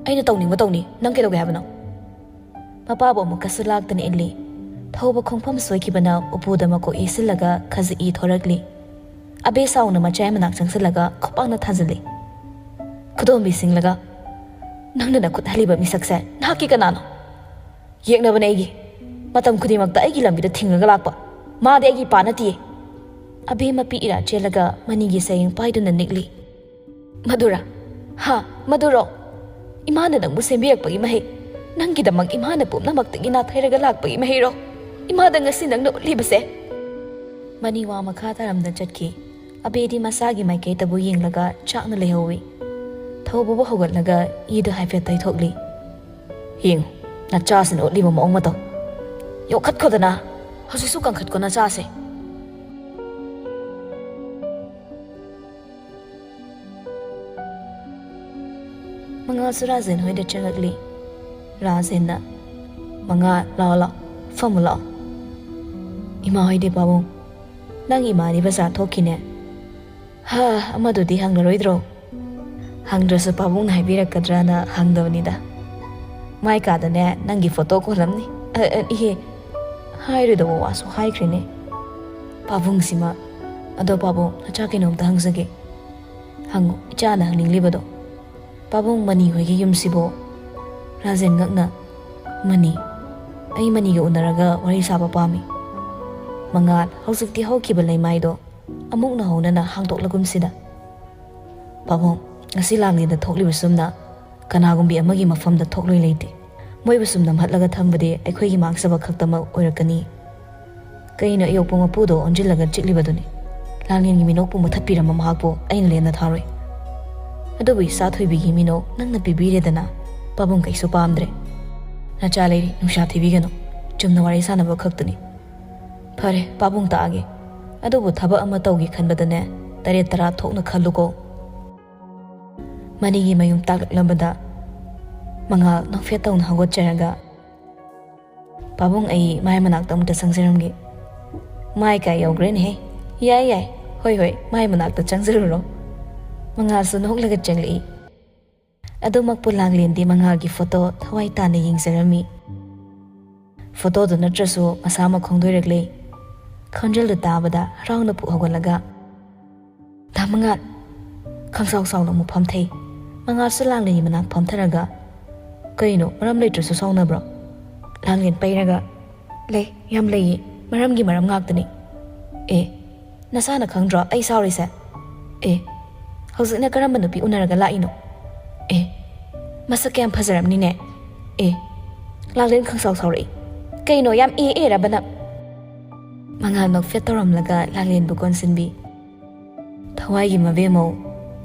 "ꯑꯩꯅ ꯇꯧꯅꯤꯡꯕ ꯇꯧꯅꯤ, ꯅꯪ ꯀꯩꯗꯧꯒꯦ ꯍꯥꯏꯕꯅꯣ?" ꯃꯄꯥꯕꯨ ꯑꯃꯨꯛꯀꯁꯨ ꯂꯥꯛꯇꯅ ꯏꯜꯂꯤ꯫ ꯊꯧꯕ ꯈꯣꯡꯐꯝ ꯁꯣꯏꯈꯤꯕꯅ ꯎꯄꯨꯗ ꯃꯀꯣꯛ ꯌꯩꯁꯤꯜꯂꯒ ꯈꯖꯤꯛ ꯏ ꯊꯣꯔꯛꯂꯤ꯫ ꯑꯕꯦ ꯁꯥꯎꯅ ꯃꯆꯥꯏ ꯃꯅꯥꯛ ꯆꯪꯁꯤꯜꯂꯒ ꯈꯨꯄꯥꯛꯅ ꯊꯥꯖꯤꯜꯂꯤ꯫ ꯈꯨꯗꯣꯝꯕꯤ ꯁꯤꯡꯂꯒ, "ꯅꯪꯅ ꯅꯈꯨꯠ ꯍꯜꯂꯤꯕ ꯃꯤꯁꯛꯁꯦ ꯅꯍꯥꯛꯀꯤ ꯀꯅꯥꯅꯣ?" "ꯌꯦꯛꯅꯕꯅꯦ ꯑꯩꯒꯤ꯫ ꯃꯇꯝ ꯈꯨꯗꯤꯡꯃꯛꯇ ꯑꯩꯒꯤ ꯂꯝꯕꯤꯗ ꯊꯤꯡꯉꯒ ꯂꯥꯛꯄ꯫ ꯃꯥꯗꯤ ꯑꯩꯒꯤ ꯏꯄꯥ ꯅꯠꯇꯤꯌꯦ꯫" ꯑꯕꯦ ꯃꯄꯤ ꯏꯔꯥ ꯆꯦꯜꯂꯒ ꯃꯅꯤꯒꯤ ꯁꯌꯦꯡ ꯄꯥꯏꯗꯨꯅ ꯅꯤꯛꯂꯤ꯫ "ꯃꯗꯨꯔꯥ? ꯍꯥ, ꯃꯗꯨꯔꯣ? ꯏꯃꯥꯅ ꯅꯪꯕꯨ ꯁꯦꯝꯕꯤꯔꯛꯄꯒꯤ ꯃꯍꯩ, ꯅꯪꯒꯤꯗꯃꯛ ꯏꯃꯥꯅ ꯄꯨꯝꯅꯃꯛꯇꯒꯤ ꯅꯥꯊꯩꯔꯒ ꯂꯥꯛꯄꯒꯤ ꯃꯍꯩꯔꯣ ꯏꯃꯥꯗ ꯉꯁꯤ ꯅꯪꯅ ꯎꯠꯂꯤꯕꯁꯦ?" ꯃꯅꯤ ꯋꯥ ꯃꯈꯥ ꯇꯥꯔꯝꯗ ꯆꯠꯈꯤ꯫ ꯑꯕꯦꯗꯤ ꯃꯆꯥꯒꯤ ꯃꯥꯏꯀꯩꯗꯕꯨ ꯌꯦꯡꯂꯒ ꯆꯥꯛꯅ ꯂꯩꯍꯧꯏ꯫ ꯊꯧꯕꯕꯨ ꯍꯧꯒꯠꯂꯒ ꯏꯗꯨ ꯍꯥꯏꯐꯦꯠ ꯇꯩꯊꯣꯛꯂꯤ꯫ "ꯌꯦꯡꯉꯨ, ꯅꯆꯥꯁꯤꯅ ꯎꯠꯂꯤꯕ ꯃꯑꯣꯡ ꯃꯇꯧ꯫ ꯌꯣꯛꯈꯠꯈꯣꯗꯅ, ꯍꯧꯖꯤꯛꯁꯨ ꯀꯟꯈꯠꯀꯣ ꯅꯆꯥꯁꯦ꯫" ꯃꯉꯥꯜꯁꯨ ꯔꯥꯖꯦꯟ ꯍꯣꯏꯗ ꯆꯪꯉꯛꯂꯤ꯫ ꯔꯥꯖꯦꯟꯅ, "ꯃꯉꯥꯜ, ꯂꯥꯛꯑꯣ, ꯂꯥꯛꯑꯣ, ꯐꯝꯃꯨ ꯂꯥꯛꯑꯣ꯫" "ꯏꯃꯥ ꯍꯣꯏꯗꯤ ꯄꯥꯕꯨꯡ? ꯅꯪ ꯏꯃꯥꯗꯤ ꯕꯖꯥꯔ ꯊꯣꯛꯈꯤꯅꯦ꯫" "ꯍꯥ, ꯑꯃꯗꯨꯗꯤ ꯍꯪꯂꯔꯣꯏꯗ꯭ꯔꯣ?" "ꯍꯪꯗ꯭ꯔꯁꯨ ꯄꯥꯕꯨꯡꯅ ꯍꯥꯏꯕꯤꯔꯛꯀꯗ꯭ꯔꯅ ꯍꯪꯗꯕꯅꯤꯗ꯫ ꯃꯥꯏ ꯀꯥꯗꯅꯦ ꯅꯪꯒꯤ ꯐꯣꯇꯣ ꯈꯣꯜꯂꯝꯅꯤ꯫ ꯑ, ꯑ, ꯏꯍꯦ, ꯍꯥꯏꯔꯣꯏꯗꯕ ꯋꯥꯁꯨ ꯍꯥꯏꯈ꯭ꯔꯦꯅꯦ ꯄꯥꯕꯨꯡꯁꯤꯃ꯫ ꯑꯗꯣ ꯄꯥꯕꯨꯡ, ꯅꯆꯥ ꯀꯩꯅꯣꯝꯇ ꯍꯪꯖꯒꯦ꯫" "ꯍꯪꯉꯨ, ꯏꯆꯥꯅ ꯍꯪꯅꯤꯡꯂꯤꯕꯗꯣ꯫" "ꯄꯥꯕꯨꯡ, ꯃꯅꯤ ꯍꯣꯏꯒꯤ ꯌꯨꯝꯁꯤꯕꯨ?" ꯔꯥꯖꯦꯟ ꯉꯛꯅ, "ꯃꯅꯤ? ꯑꯩ ꯃꯅꯤꯒ ꯎꯅꯔꯒ ꯋꯥꯔꯤ ꯁꯥꯕ ꯄꯥꯝꯃꯤ꯫" ꯃꯉꯥꯜ, ꯍꯧꯖꯤꯛꯇꯤ ꯍꯧꯈꯤꯕ ꯂꯩꯃꯥꯏꯗꯣ ꯑꯃꯨꯛ ꯅꯧꯍꯧꯅꯅ ꯍꯥꯡꯗꯣꯛꯂꯒꯨꯝꯁꯤꯗ꯫ "ꯄꯥꯕꯨꯡ, ꯉꯁꯤ ꯂꯥꯡꯂꯦꯟꯗ ꯊꯣꯛꯂꯤꯕꯁꯨꯝꯅ ꯀꯅꯥꯒꯨꯝꯕꯤ ꯑꯃꯒꯤ ꯃꯐꯝꯗ ꯊꯣꯛꯂꯣꯏ ꯂꯩꯇꯦ꯫ ꯃꯣꯏꯕꯨ ꯁꯨꯝ ꯅꯝꯍꯠꯂꯒ ꯊꯝꯕꯗꯤ ꯑꯩꯈꯣꯏꯒꯤ ꯃꯥꯡꯖꯕ ꯈꯛꯇꯃꯛ ꯑꯣꯏꯔꯛꯀꯅꯤ꯫ ꯀꯩꯅꯣ ꯑꯌꯣꯛꯄ ꯃꯄꯨꯗꯣ ꯑꯣꯟꯁꯤꯜꯂꯒ ꯆꯤꯛꯂꯤꯕꯗꯨꯅꯤ? ꯂꯥꯡꯂꯦꯟꯒꯤ ꯃꯤꯅꯣꯛꯄꯨ ꯃꯨꯊꯠꯄꯤꯔꯝꯕ ꯃꯍꯥꯛꯄꯨ ꯑꯩꯅ ꯂꯦꯝꯅ ꯊꯥꯔꯣꯏ꯫ ꯑꯗꯨꯕꯨ ꯏꯆꯥ ꯊꯣꯏꯕꯤꯒꯤ ꯃꯤꯅꯣꯛ ꯅꯪꯅ ꯄꯤꯕꯤꯔꯦꯗꯅ, ꯄꯥꯕꯨꯡ ꯀꯩꯁꯨ ꯄꯥꯝꯗ꯭ꯔꯦ꯫ ꯅꯆꯥ ꯂꯩꯔꯤ, ꯅꯨꯡꯁꯥ ꯊꯤꯕꯤꯒꯅꯨ꯫ ꯆꯨꯝꯅ ꯋꯥꯔꯤ ꯁꯥꯟꯅꯕ ꯈꯛꯇꯅꯤ꯫ ꯐꯔꯦ, ꯄꯥꯕꯨꯡ ꯇꯥꯛꯑꯒꯦ꯫ ꯑꯗꯨꯕꯨ ꯊꯕꯛ ꯑꯃ ꯇꯧꯒꯦ ꯈꯟꯕꯗꯅꯦ, ꯇꯔꯦꯠ ꯇꯔꯥ ꯊꯣꯛꯅ ꯈꯜꯂꯨꯀꯣ꯫" ꯃꯅꯤꯒꯤ ꯃꯌꯨꯝ ꯇꯥꯛꯂꯛꯂꯝꯕꯗ ꯃꯉꯥꯜ ꯅꯣꯛꯐꯦꯠ ꯇꯧꯅ ꯍꯧꯒꯠꯆꯔꯒ, "ꯄꯥꯕꯨꯡ, ꯑꯩ ꯃꯥꯏ ꯃꯅꯥꯛꯇ ꯑꯃꯨꯛꯇ ꯆꯪꯖꯔꯝꯒꯦ꯫" "ꯃꯥꯏ ꯀꯥꯏ ꯌꯧꯈ꯭ꯔꯦꯅꯦꯍꯦ?" "ꯌꯥꯏ, ꯌꯥꯏ, ꯍꯣꯏ, ꯍꯣꯏ, ꯃꯥꯏ ꯃꯅꯥꯛꯇ ꯆꯪꯖꯔꯨꯔꯣ꯫" ꯃꯉꯥꯜꯁꯨ ꯅꯣꯛꯂꯒ ꯆꯪꯂꯛꯏ꯫ ꯑꯗꯨꯃꯛꯄꯨ ꯂꯥꯡꯂꯦꯟꯗꯤ ꯃꯉꯥꯜꯒꯤ ꯐꯣꯇꯣ ꯊꯋꯥꯏ ꯇꯥꯅ ꯌꯦꯡꯖꯔꯝꯃꯤ꯫ ꯐꯣꯇꯣꯗꯨ ꯅꯠꯇ꯭ꯔꯁꯨ ꯃꯁꯥꯃꯛ ꯈꯣꯡꯗꯣꯏꯔꯛꯂꯦ꯫ ꯈꯣꯟꯖꯦꯜꯗꯨ ꯇꯥꯕꯗ ꯍꯔꯥꯎꯅ ꯄꯨꯛ ꯍꯧꯒꯠꯂꯒ, "ꯗꯥ ꯃꯉꯥꯜ!" ꯈꯪꯁꯥꯎ ꯁꯥꯎꯅ ꯑꯃꯨꯛ ꯐꯝꯊꯩ꯫ ꯃꯉꯥꯜꯁꯨ ꯂꯥꯡꯂꯦꯟꯒꯤ ꯃꯅꯥꯛ ꯐꯝꯊꯔꯒ, "ꯀꯩꯅꯣ, ꯃꯔꯝ ꯂꯩꯇ꯭ꯔꯁꯨ ꯁꯥꯎꯅꯕ꯭ꯔꯣ?" ꯂꯥꯡꯂꯦꯟ ꯄꯩꯔꯒ, "ꯂꯩ, ꯌꯥꯝ ꯂꯩꯌꯦ꯫ ꯃꯔꯝꯒꯤ ꯃꯔꯝ ꯉꯥꯛꯇꯅꯤ꯫" "ꯑꯦ, ꯅꯁꯥꯅ ꯈꯪꯗ꯭ꯔꯣ ꯑꯩ ꯁꯥꯎꯔꯤꯁꯦ?" "ꯑꯦ, ꯍꯧꯖꯤꯛꯅ ꯀꯔꯝꯕ ꯅꯨꯄꯤ ꯎꯅꯔꯒ ꯂꯥꯛꯏꯅꯣ?" "ꯑꯦ, ꯃꯁꯛ ꯀꯌꯥꯝ ꯐꯖꯔꯝꯅꯤꯅꯦ꯫" "ꯑꯦ꯫" ꯂꯥꯡꯂꯦꯟ ꯈꯪꯁꯥꯎ ꯁꯥꯎꯔꯛꯏ꯫ "ꯀꯩꯅꯣ, ꯌꯥꯝ ꯑꯦ ꯑꯦꯔꯕ ꯅꯪ?" ꯃꯉꯥꯜ ꯅꯣꯛꯐꯦꯠ ꯇꯧꯔꯝꯂꯒ ꯂꯥꯡꯂꯦꯟꯕꯨ ꯀꯣꯟꯁꯤꯟꯕꯤ꯫ "ꯊꯋꯥꯏꯒꯤ ꯃꯕꯦꯝꯃꯧ,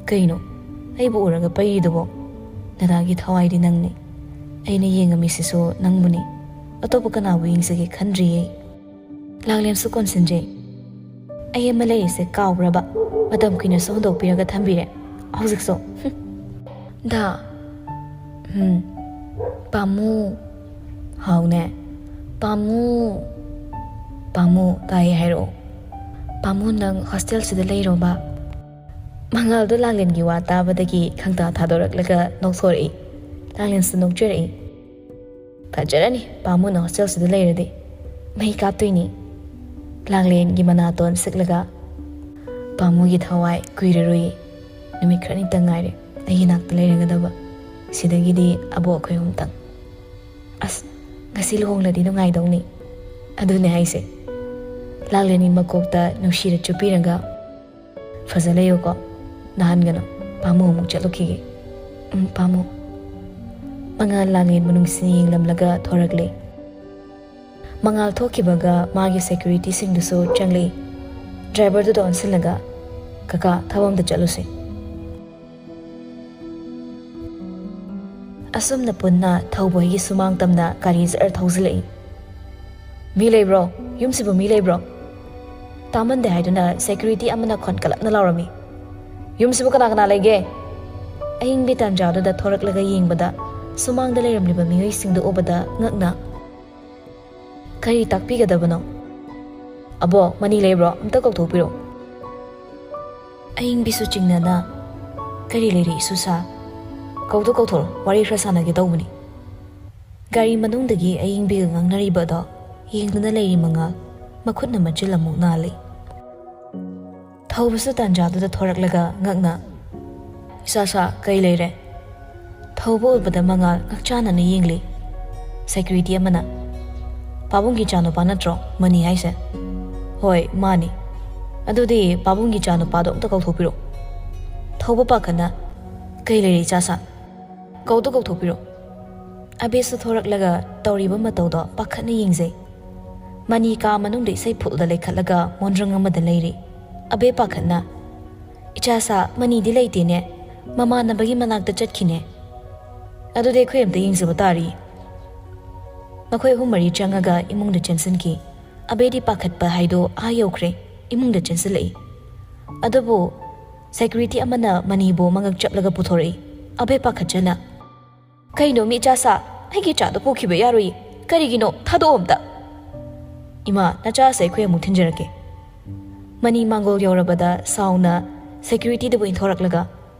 ꯀꯩꯅꯣ ꯑꯩꯕꯨ ꯎꯔꯒ ꯄꯩꯔꯤꯗꯨꯕꯣ? ꯅꯗꯥꯒꯤ ꯊꯋꯥꯏꯗꯤ ꯅꯪꯅꯤ꯫ ꯑꯩꯅ ꯌꯦꯡꯉꯝꯃꯤꯁꯤꯁꯨ ꯅꯪꯕꯨꯅꯤ꯫ ꯑꯇꯣꯞꯄ ꯀꯅꯥꯕꯨ ꯌꯦꯡꯖꯒꯦ ꯈꯟꯗ꯭ꯔꯤꯌꯦ꯫" ꯂꯥꯡꯂꯦꯟꯁꯨ ꯀꯣꯟꯁꯤꯟꯖꯩ꯫ "ꯑꯩ ꯑꯃ ꯂꯩꯔꯤꯁꯦ ꯀꯥꯎꯕ꯭ꯔꯕ? ꯃꯇꯝ ꯀꯨꯏꯅꯁꯨ ꯍꯨꯟꯗꯣꯛꯄꯤꯔꯒ ꯊꯝꯕꯤꯔꯦ꯫ ꯍꯧꯖꯤꯛꯁꯨ꯫" "ꯍꯨꯝ꯫ ꯗꯥ꯫ ꯎꯝ꯫ ꯄꯥꯃꯨ꯫ ꯍꯥꯎꯅꯦ꯫ ꯄꯥꯃꯨ꯫ ꯄꯥꯃꯨ, ꯇꯥꯏꯌꯦ, ꯍꯥꯏꯔꯛꯑꯣ꯫ ꯄꯥꯃꯨ, ꯅꯪ ꯍꯣꯁꯇꯦꯜꯁꯤꯗ ꯂꯩꯔꯣꯕ?" ꯃꯉꯥꯜꯗꯣ ꯂꯥꯡꯂꯦꯟꯒꯤ ꯋꯥ ꯇꯥꯕꯗꯒꯤ ꯈꯪꯇꯥ ꯊꯥꯗꯣꯔꯛꯂꯒ ꯅꯣꯛꯊꯣꯔꯛꯏ꯫ ꯂꯥꯡꯂꯦꯟꯁꯨ ꯅꯣꯛꯆꯔꯛꯏ꯫ "ꯐꯖꯔꯅꯤ, ꯄꯥꯃꯨꯅ ꯍꯣꯁꯇꯦꯜꯁꯤꯗ ꯂꯩꯔꯗꯤ꯫ ꯃꯩ ꯀꯥꯞꯇꯣꯏꯅꯤ꯫" ꯂꯥꯡꯂꯦꯟꯒꯤ ꯃꯅꯥꯇꯣꯟ ꯁꯤꯛꯂꯒ, "ꯄꯥꯃꯨꯒꯤ ꯊꯋꯥꯏ ꯀꯨꯏꯔꯔꯣꯏ꯫ ꯅꯨꯃꯤꯠ ꯈꯔꯅꯤꯇꯪ ꯉꯥꯏꯔꯦ ꯑꯩꯒꯤ ꯅꯥꯛꯇ ꯂꯩꯔꯒꯗꯕ꯫ ꯁꯤꯗꯒꯤꯗꯤ ꯑꯕꯣꯛ ꯑꯩꯈꯣꯏ ꯑꯍꯨꯝꯇꯪ꯫ ꯑꯁ, ꯉꯁꯤ ꯂꯨꯍꯣꯡꯂꯗꯤ ꯅꯨꯡꯉꯥꯏꯗꯧꯅꯤ꯫" "ꯑꯗꯨꯅꯦ ꯍꯥꯏꯁꯦ꯫ ꯂꯥꯡꯂꯦꯟꯒꯤ ꯃꯀꯣꯛꯇ ꯅꯨꯡꯁꯤꯅ ꯆꯨꯞꯄꯤꯔꯒ, "ꯐꯖ ꯂꯩꯌꯨꯀꯣ, ꯅꯥꯍꯟꯒꯅꯨ, ꯄꯥꯃꯨ ꯑꯃꯨꯛ ꯆꯠꯂꯨꯈꯤꯒꯦ꯫ ꯎꯝ, ꯄꯥꯃꯨ꯫" ꯃꯉꯥꯜ ꯂꯥꯡꯂꯦꯟꯕꯨ ꯅꯨꯡꯁꯤꯅ ꯌꯦꯡꯂꯝꯂꯒ ꯊꯣꯔꯛꯂꯦ꯫ ꯃꯉꯥꯜ ꯊꯣꯛꯈꯤꯕꯒ ꯃꯥꯒꯤ ꯁꯦꯀ꯭ꯌꯨꯔꯤꯇꯤꯁꯤꯡꯗꯨꯁꯨ ꯆꯪꯂꯛꯏ꯫ ꯗ꯭ꯔꯥꯏꯚꯔꯗꯨꯗ ꯑꯣꯟꯁꯤꯜꯂꯒ, "ꯀꯀꯥ, ꯊꯕꯛ ꯑꯝꯇ ꯆꯠꯂꯨꯁꯦ꯫" ꯑꯁꯨꯝꯅ ꯄꯨꯟꯅ ꯊꯧꯕꯣꯏꯒꯤ ꯁꯨꯃꯥꯡ ꯇꯝꯅ ꯒꯥꯔꯤ ꯖꯔ ꯊꯧꯖꯤꯜꯂꯛꯏ꯫ "ꯃꯤ ꯂꯩꯕ꯭ꯔꯣ? ꯌꯨꯝꯁꯤꯕꯨ ꯃꯤ ꯂꯩꯕ꯭ꯔꯣ?" ꯇꯥꯃꯟꯗꯦ ꯍꯥꯏꯗꯨꯅ ꯁꯦꯀ꯭ꯌꯨꯔꯤꯇꯤ ꯑꯃꯅ ꯈꯣꯟꯀꯠꯂꯞꯅ ꯂꯥꯎꯔꯝꯃꯤ꯫ "ꯌꯨꯝꯁꯤꯕꯨ ꯀꯅꯥ ꯀꯅꯥ ꯂꯩꯒꯦ?" ꯑꯏꯪꯕꯤ ꯇꯥꯟꯖꯥꯗꯨꯗ ꯊꯣꯔꯛꯂꯒ ꯌꯦꯡꯕꯗ ꯁꯨꯃꯥꯡꯗ ꯂꯩꯔꯝꯂꯤꯕ ꯃꯤꯑꯣꯏꯁꯤꯡꯗꯨ ꯎꯕꯗ ꯉꯛꯅ, "ꯀꯔꯤ ꯇꯥꯛꯄꯤꯒꯗꯕꯅꯣ?" "ꯑꯕꯣ, ꯃꯅꯤ ꯂꯩꯕ꯭ꯔꯣ? ꯑꯝꯇ ꯀꯧꯊꯣꯛꯄꯤꯔꯣ꯫" ꯑꯏꯪꯕꯤꯁꯨ ꯆꯤꯡꯅꯅ, "ꯀꯔꯤ ꯂꯩꯔꯦ ꯏꯁꯨꯁꯥ? ꯀꯧꯗꯣ ꯀꯧꯊꯣꯔꯣ, ꯋꯥꯔꯤ ꯈꯔ ꯁꯥꯟꯅꯒꯦ ꯇꯧꯕꯅꯤ꯫" ꯒꯥꯔꯤ ꯃꯅꯨꯡꯗꯒꯤ ꯑꯏꯪꯕꯤꯒ ꯉꯥꯡꯅꯔꯤꯕ ꯑꯗꯣ ꯌꯦꯡꯗꯨꯅ ꯂꯩꯔꯤ ꯃꯉꯥꯜ ꯃꯈꯨꯠꯅ ꯃꯆꯤꯜ ꯑꯃꯨꯛ ꯅꯥꯜꯂꯤ꯫ ꯊꯧꯕꯁꯨ ꯇꯥꯟꯖꯥꯗꯨꯗ ꯊꯣꯔꯛꯂꯒ ꯉꯛꯅ, "ꯏꯁꯥ ꯁꯥ, ꯀꯩ ꯂꯩꯔꯦ?" ꯊꯧꯕ ꯎꯕꯗ ꯃꯉꯥꯜ ꯉꯛꯆꯥꯟꯅꯅ ꯌꯦꯡꯂꯤ꯫ ꯁꯦꯀ꯭ꯌꯨꯔꯤꯇꯤ ꯑꯃꯅ, "ꯄꯥꯕꯨꯡꯒꯤ ꯏꯆꯥꯅꯨꯄꯥ ꯅꯠꯇ꯭ꯔꯣ ꯃꯅꯤ ꯍꯥꯏꯁꯦ?" "ꯍꯣꯏ, ꯃꯥꯅꯤ꯫" "ꯑꯗꯨꯗꯤ ꯄꯥꯕꯨꯡꯒꯤ ꯏꯆꯥꯅꯨꯄꯥꯗꯣ ꯑꯝꯇ ꯀꯧꯊꯣꯛꯄꯤꯔꯣ꯫" ꯊꯧꯕ ꯄꯥꯈꯠꯅ, "ꯀꯩ ꯂꯩꯔꯦ ꯏꯆꯥ ꯁꯥ? ꯀꯧꯗꯣ ꯀꯧꯊꯣꯛꯄꯤꯔꯣ꯫" ꯑꯕꯦꯁꯨ ꯊꯣꯔꯛꯂꯒ ꯇꯧꯔꯤꯕ ꯃꯇꯧꯗꯣ ꯄꯥꯈꯠꯅ ꯌꯦꯡꯖꯩ꯫ ꯃꯅꯤ ꯀꯥ ꯃꯅꯨꯡꯗ ꯏꯁꯩ ꯐꯨꯜꯗ ꯂꯩꯈꯠꯂꯒ ꯃꯣꯟꯗ꯭ꯔꯪ ꯑꯃꯗ ꯂꯩꯔꯤ꯫ ꯑꯕꯦ ꯄꯥꯈꯠꯅ, "ꯏꯆꯥ ꯁꯥ, ꯃꯅꯤꯗꯤ ꯂꯩꯇꯦꯅꯦ, ꯃꯃꯥꯟꯅꯕꯒꯤ ꯃꯅꯥꯛꯇ ꯆꯠꯈꯤꯅꯦ꯫" "ꯑꯗꯨꯗꯤ ꯑꯩꯈꯣꯏ ꯑꯝꯇ ꯌꯦꯡꯖꯕ ꯇꯥꯔꯤ꯫" ꯃꯈꯣꯏ ꯑꯍꯨꯝ ꯃꯔꯤ ꯆꯪꯉꯒ ꯏꯃꯨꯡꯗ ꯆꯦꯟꯁꯤꯟꯈꯤ꯫ ꯑꯕꯦꯗꯤ ꯄꯥꯈꯠꯄ ꯍꯥꯏꯗꯣ ꯑꯥ ꯌꯧꯈ꯭ꯔꯦ, ꯏꯃꯨꯡꯗ ꯆꯦꯟꯁꯤꯜꯂꯛꯏ꯫ ꯑꯗꯨꯕꯨ ꯁꯦꯀ꯭ꯌꯨꯔꯤꯇꯤ ꯑꯃꯅ ꯃꯅꯤꯕꯨ ꯃꯉꯛ ꯆꯞꯂꯒ ꯄꯨꯊꯣꯔꯛꯏ꯫ ꯑꯕꯦ ꯄꯥꯈꯠꯆꯅ, "ꯀꯩꯅꯣ ꯃꯤ ꯏꯆꯥ ꯁꯥ? ꯑꯩꯒꯤ ꯏꯆꯥꯗꯣ ꯄꯨꯈꯤꯕ ꯌꯥꯔꯣꯏꯌꯦ꯫ ꯀꯔꯤꯒꯤꯅꯣ? ꯊꯥꯗꯣꯛꯑꯣ ꯑꯝꯇ꯫" "ꯏꯃꯥ, ꯅꯆꯥꯁꯦ ꯑꯩꯈꯣꯏ ꯑꯃꯨꯛ ꯊꯤꯟꯖꯔꯛꯀꯦ꯫" ꯃꯅꯤ ꯃꯥꯡꯒꯣꯜ ꯌꯧꯔꯕꯗ ꯁꯥꯎꯅ ꯁꯦꯀ꯭ꯌꯨꯔꯤꯇꯤꯗꯕꯨ ꯏꯟꯊꯣꯔꯛꯂꯒ,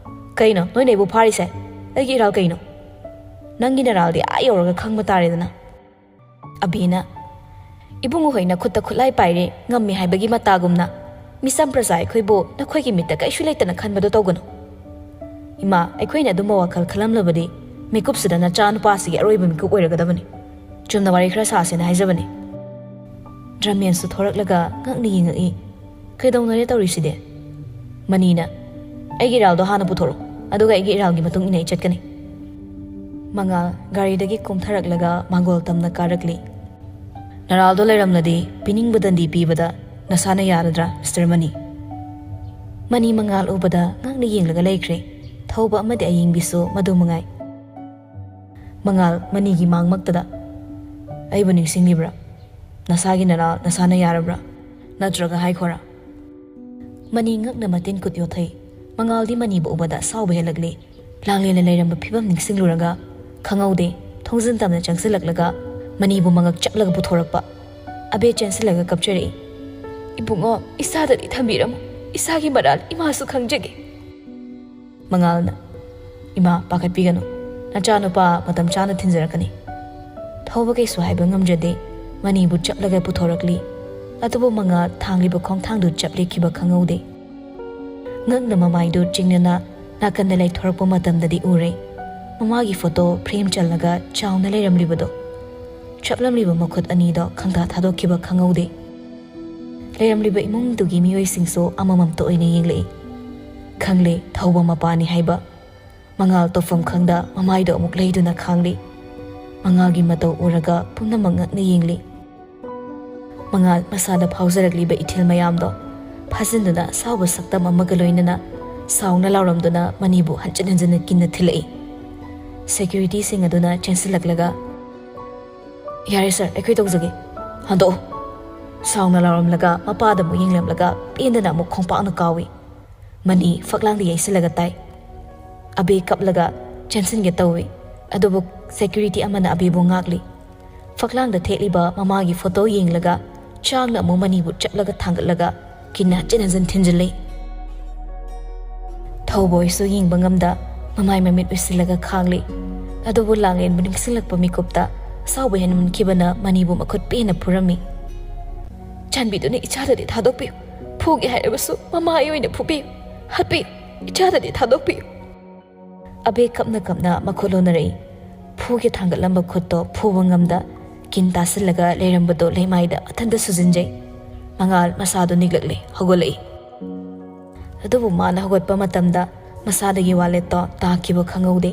"ꯀꯩꯅꯣ ꯅꯣꯏꯅ ꯑꯩꯕꯨ ꯐꯥꯔꯤꯁꯦ? ꯑꯩꯒꯤ ꯏꯔꯥꯜ ꯀꯩꯅꯣ? ꯅꯪꯒꯤ ꯅꯔꯥꯜꯗꯤ ꯑꯥ ꯌꯧꯔꯒ ꯈꯪꯕ ꯇꯥꯔꯦꯗꯅ꯫" ꯑꯕꯤꯅ, "ꯏꯕꯨꯡꯉꯣ ꯍꯣꯏꯅ ꯈꯨꯠꯇ ꯈꯨꯠꯂꯥꯏ ꯄꯥꯏꯔꯦ, ꯉꯝꯃꯤ ꯍꯥꯏꯕꯒꯤ ꯃꯇꯥꯒꯨꯝꯅ ꯃꯤꯆꯝ ꯄ꯭ꯔꯖꯥ ꯑꯩꯈꯣꯏꯕꯨ ꯅꯈꯣꯏꯒꯤ ꯃꯤꯠꯇ ꯀꯩꯁꯨ ꯂꯩꯇꯅ ꯈꯟꯕꯗꯣ ꯇꯧꯒꯅꯨ꯫ ꯏꯃꯥ, ꯑꯩꯈꯣꯏꯅ ꯑꯗꯨꯝꯕ ꯋꯥꯈꯜ ꯈꯜꯂꯝꯂꯕꯗꯤ ꯃꯤꯀꯨꯞꯁꯤꯗ ꯅꯆꯥ ꯅꯨꯄꯥꯁꯤꯒꯤ ꯑꯔꯣꯏꯕ ꯃꯤꯀꯨꯞ ꯑꯣꯏꯔꯒꯗꯕꯅꯤ꯫ ꯆꯨꯝꯅ ꯋꯥꯔꯤ ꯈꯔ ꯁꯥꯁꯦꯅ ꯍꯥꯏꯖꯕꯅꯤ꯫" ꯗ꯭ꯔꯃꯦꯟꯁꯨ ꯊꯣꯔꯛꯂꯒ ꯉꯛꯅ ꯌꯦꯡꯉꯛꯏ꯫ "ꯀꯩꯗꯧꯅꯔꯦ ꯇꯧꯔꯤꯁꯤꯗꯤ?" ꯃꯅꯤꯅ, "ꯑꯩꯒꯤ ꯏꯔꯥꯜꯗꯣ ꯍꯥꯟꯅ ꯄꯨꯊꯣꯔꯛꯎ, ꯑꯗꯨꯒ ꯑꯩꯒꯤ ꯏꯔꯥꯜꯒꯤ ꯃꯇꯨꯡ ꯏꯟꯅ ꯑꯩ ꯆꯠꯀꯅꯤ꯫" ꯃꯉꯥꯜ ꯒꯥꯔꯤꯗꯒꯤ ꯀꯨꯝꯊꯔꯛꯂꯒ ꯃꯥꯡꯒꯣꯜ ꯇꯝꯅ ꯀꯥꯔꯛꯂꯤ꯫ "ꯅꯔꯥꯜꯗꯣ ꯂꯩꯔꯝꯂꯗꯤ ꯄꯤꯅꯤꯡꯕ ꯗꯟꯗꯤ ꯄꯤꯕꯗ ꯅꯁꯥꯅ ꯌꯥꯔꯗ꯭ꯔꯥ, ꯃꯤꯁꯇꯔ ꯃꯅꯤ?" ꯃꯅꯤ ꯃꯉꯥꯜ ꯎꯕꯗ ꯉꯛꯅ ꯌꯦꯡꯂꯒ ꯂꯩꯈ꯭ꯔꯦ꯫ ꯊꯧꯕ ꯑꯃꯗꯤ ꯑꯌꯦꯡꯕꯤꯁꯨ ꯃꯗꯨ ꯃꯉꯥꯏ꯫ ꯃꯉꯥꯜ ꯃꯅꯤꯒꯤ ꯃꯥꯡꯃꯛꯇꯗ, "ꯑꯩꯕꯨ ꯅꯤꯡꯁꯤꯡꯂꯤꯕ꯭ꯔꯥ? ꯅꯁꯥꯒꯤ ꯅꯔꯥꯜ ꯅꯁꯥꯅ ꯌꯥꯔꯕ꯭ꯔꯥ? ꯅꯠꯇ꯭ꯔꯒ ꯍꯥꯏꯈꯣꯔꯥ?" ꯃꯅꯤ ꯉꯛꯅ ꯃꯇꯤꯟ ꯀꯨꯠ ꯌꯣꯠꯊꯩ꯫ ꯃꯉꯥꯜꯗꯤ ꯃꯅꯤꯕꯨ ꯎꯕꯗ ꯑꯁꯥꯎꯕ ꯍꯦꯜꯂꯛꯂꯤ꯫ ꯂꯥꯡꯂꯦꯟꯅ ꯂꯩꯔꯝꯕ ꯐꯤꯕꯝ ꯅꯤꯡꯁꯤꯡꯂꯨꯔꯒ ꯈꯪꯍꯧꯗꯦ, ꯊꯣꯡꯖꯤꯟ ꯇꯝꯅ ꯆꯪꯁꯤꯜꯂꯛꯂꯒ ꯃꯅꯤꯕꯨ ꯃꯉꯛ ꯆꯞꯂꯒ ꯄꯨꯊꯣꯔꯛꯄ꯫ ꯑꯕꯦ ꯆꯦꯟꯁꯤꯜꯂꯒ ꯀꯞꯆꯔꯛꯏ꯫ "ꯏꯕꯨꯡꯉꯣ, ꯏꯆꯥꯗꯗꯤ ꯊꯝꯕꯤꯔꯝꯃꯨ꯫ ꯏꯆꯥꯒꯤ ꯃꯔꯥꯜ ꯏꯃꯥꯁꯨ ꯈꯪꯖꯒꯦ꯫" ꯃꯉꯥꯜꯅ, "ꯏꯃꯥ, ꯄꯥꯈꯠꯄꯤꯒꯅꯨ꯫ ꯅꯆꯥꯅꯨꯄꯥ ꯃꯇꯝ ꯆꯥꯅ ꯊꯤꯟꯖꯔꯛꯀꯅꯤ꯫" ꯊꯧꯕ ꯀꯩꯁꯨ ꯍꯥꯏꯕ ꯉꯝꯖꯗꯦ꯫ ꯃꯅꯤꯕꯨ ꯆꯞꯂꯒ ꯄꯨꯊꯣꯔꯛꯂꯤ꯫ ꯑꯗꯨꯕꯨ ꯃꯉꯥꯜ ꯊꯥꯡꯂꯤꯕ ꯈꯣꯡꯊꯥꯡꯗꯨ ꯆꯞ ꯂꯦꯞꯈꯤꯕ ꯈꯪꯍꯧꯗꯦ꯫ ꯉꯛꯅ ꯃꯃꯥꯏꯗꯨ ꯆꯤꯡꯅꯅ ꯅꯥꯀꯟꯗ ꯂꯩꯊꯣꯔꯛꯄ ꯃꯇꯝꯗꯗꯤ ꯎꯔꯦ꯫ ꯃꯃꯥꯒꯤ ꯐꯣꯇꯣ ꯐ꯭ꯔꯦꯝ ꯆꯜꯂꯒ ꯆꯥꯎꯅ ꯂꯩꯔꯝꯂꯤꯕꯗꯣ꯫ ꯆꯞꯂꯝꯂꯤꯕ ꯃꯈꯨꯠ ꯑꯅꯤꯗꯣ ꯈꯪꯊꯥ ꯊꯥꯗꯣꯛꯈꯤꯕ ꯈꯪꯍꯧꯗꯦ꯫ ꯂꯩꯔꯝꯂꯤꯕ ꯏꯃꯨꯡꯗꯨꯒꯤ ꯃꯤꯑꯣꯏꯁꯤꯡꯁꯨ ꯑꯃꯃꯝꯇ ꯑꯣꯏꯅ ꯌꯦꯡꯂꯛꯏ꯫ ꯈꯪꯂꯦ, ꯊꯧꯕ ꯃꯄꯥꯅꯤ ꯍꯥꯏꯕ꯫ ꯃꯉꯥꯜ ꯇꯧꯐꯝ ꯈꯪꯗ ꯃꯃꯥꯏꯗꯣ ꯑꯃꯨꯛ ꯂꯩꯗꯨꯅ ꯈꯥꯡꯂꯤ꯫ ꯃꯉꯥꯜꯒꯤ ꯃꯇꯧ ꯎꯔꯒ ꯄꯨꯝꯅꯃꯛ ꯉꯛꯅ ꯌꯦꯡꯂꯤ꯫ ꯃꯉꯥꯜ ꯃꯁꯥꯗ ꯐꯥꯎꯖꯔꯛꯂꯤꯕ ꯏꯊꯤꯜ ꯃꯌꯥꯝꯗꯣ ꯐꯥꯖꯤꯟꯗꯨꯅ ꯑꯁꯥꯎꯕ ꯁꯛꯇꯝ ꯑꯃꯒ ꯂꯣꯏꯅꯅ ꯁꯥꯎꯅ ꯂꯥꯎꯔꯝꯗꯨꯅ ꯃꯅꯤꯕꯨ ꯍꯟꯖꯤꯟ ꯍꯟꯖꯤꯟꯅ ꯀꯤꯟꯅ ꯊꯤꯜꯂꯛꯏ꯫ ꯁꯦꯀ꯭ꯌꯨꯔꯤꯇꯤꯁꯤꯡ ꯑꯗꯨꯅ ꯆꯦꯟꯁꯤꯜꯂꯛꯂꯒ, "ꯌꯥꯔꯦ ꯁꯥꯔ, ꯑꯩꯈꯣꯏ ꯇꯧꯖꯒꯦ, ꯍꯟꯗꯣꯛꯑꯣ!" ꯁꯥꯎꯅ ꯂꯥꯎꯔꯝꯂꯒ ꯃꯄꯥꯗ ꯑꯃꯨꯛ ꯌꯦꯡꯂꯝꯂꯒ ꯄꯦꯟꯗꯅ ꯑꯃꯨꯛ ꯈꯣꯡꯄꯥꯛꯅ ꯀꯥꯎꯏ꯫ ꯃꯅꯤ ꯐꯛꯂꯥꯡꯗ ꯌꯩꯁꯤꯜꯂꯒ ꯇꯥꯏ꯫ ꯑꯕꯦ ꯀꯞꯂꯒ ꯆꯦꯟꯁꯤꯟꯒꯦ ꯇꯧꯏ, ꯑꯗꯨꯕꯨ ꯁꯦꯀ꯭ꯌꯨꯔꯤꯇꯤ ꯑꯃꯅ ꯑꯕꯦꯕꯨ ꯉꯥꯛꯂꯤ꯫ ꯐꯛꯂꯥꯡꯗ ꯊꯦꯠꯂꯤꯕ ꯃꯃꯥꯒꯤ ꯐꯣꯇꯣ ꯌꯦꯡꯂꯒ ꯆꯥꯡꯅ ꯑꯃꯨꯛ ꯃꯅꯤꯕꯨ ꯆꯞꯂꯒ ꯊꯥꯡꯒꯠꯂꯒ ꯀꯤꯟꯅ ꯍꯟꯖꯤꯟ ꯍꯟꯖꯤꯟ ꯊꯤꯟꯖꯤꯜꯂꯤ꯫ ꯊꯧꯕꯣꯏꯁꯨ ꯌꯦꯡꯕ ꯉꯝꯗ ꯃꯃꯥꯏ ꯃꯃꯤꯠ ꯎꯏꯁꯤꯜꯂꯒ ꯈꯥꯡꯂꯤ꯫ ꯑꯗꯨꯕꯨ ꯂꯥꯡꯂꯦꯟꯕꯨ ꯅꯤꯡꯁꯤꯡꯂꯛꯄ ꯃꯤꯀꯨꯞꯇ ꯑꯁꯥꯎꯕ ꯍꯦꯟꯃꯟꯈꯤꯕꯅ ꯃꯅꯤꯕꯨ ꯃꯈꯨꯠ ꯄꯦꯟꯅ ꯐꯨꯔꯝꯃꯤ꯫ "ꯆꯥꯟꯕꯤꯗꯨꯅ ꯏꯆꯥꯗꯗꯤ ꯊꯥꯗꯣꯛꯄꯤꯌꯨ꯫ ꯐꯨꯒꯦ ꯍꯥꯏꯔꯕꯁꯨ ꯃꯃꯥ ꯑꯩ ꯑꯣꯏꯅ ꯐꯨꯕꯤꯌꯨ꯫ ꯍꯥꯠꯄꯤꯌꯨ꯫ ꯏꯆꯥꯗꯗꯤ ꯊꯥꯗꯣꯛꯄꯤꯌꯨ꯫" ꯑꯕꯦ ꯀꯞꯅ ꯀꯞꯅ ꯃꯈꯨꯠ ꯂꯣꯟꯅꯔꯛꯏ꯫ ꯐꯨꯒꯦ ꯊꯥꯡꯒꯠꯂꯝꯕ ꯈꯨꯠꯇꯣ ꯐꯨꯕ ꯉꯝꯗ ꯀꯤꯟ ꯇꯥꯁꯤꯜꯂꯒ ꯂꯩꯔꯝꯕꯗꯣ ꯂꯩꯃꯥꯏꯗ ꯃꯊꯟꯇ ꯁꯨꯖꯤꯟꯖꯩ꯫ ꯃꯉꯥꯜ ꯃꯁꯥꯗꯣ ꯅꯤꯛꯂꯛꯂꯦ, ꯍꯧꯒꯠꯂꯛꯏ꯫ ꯑꯗꯨꯕꯨ ꯃꯥꯅ ꯍꯧꯒꯠꯄ ꯃꯇꯝꯗ ꯃꯁꯥꯗꯒꯤ ꯋꯥꯂꯦꯠꯇꯣ ꯇꯥꯈꯤꯕ ꯈꯪꯍꯧꯗꯦ꯫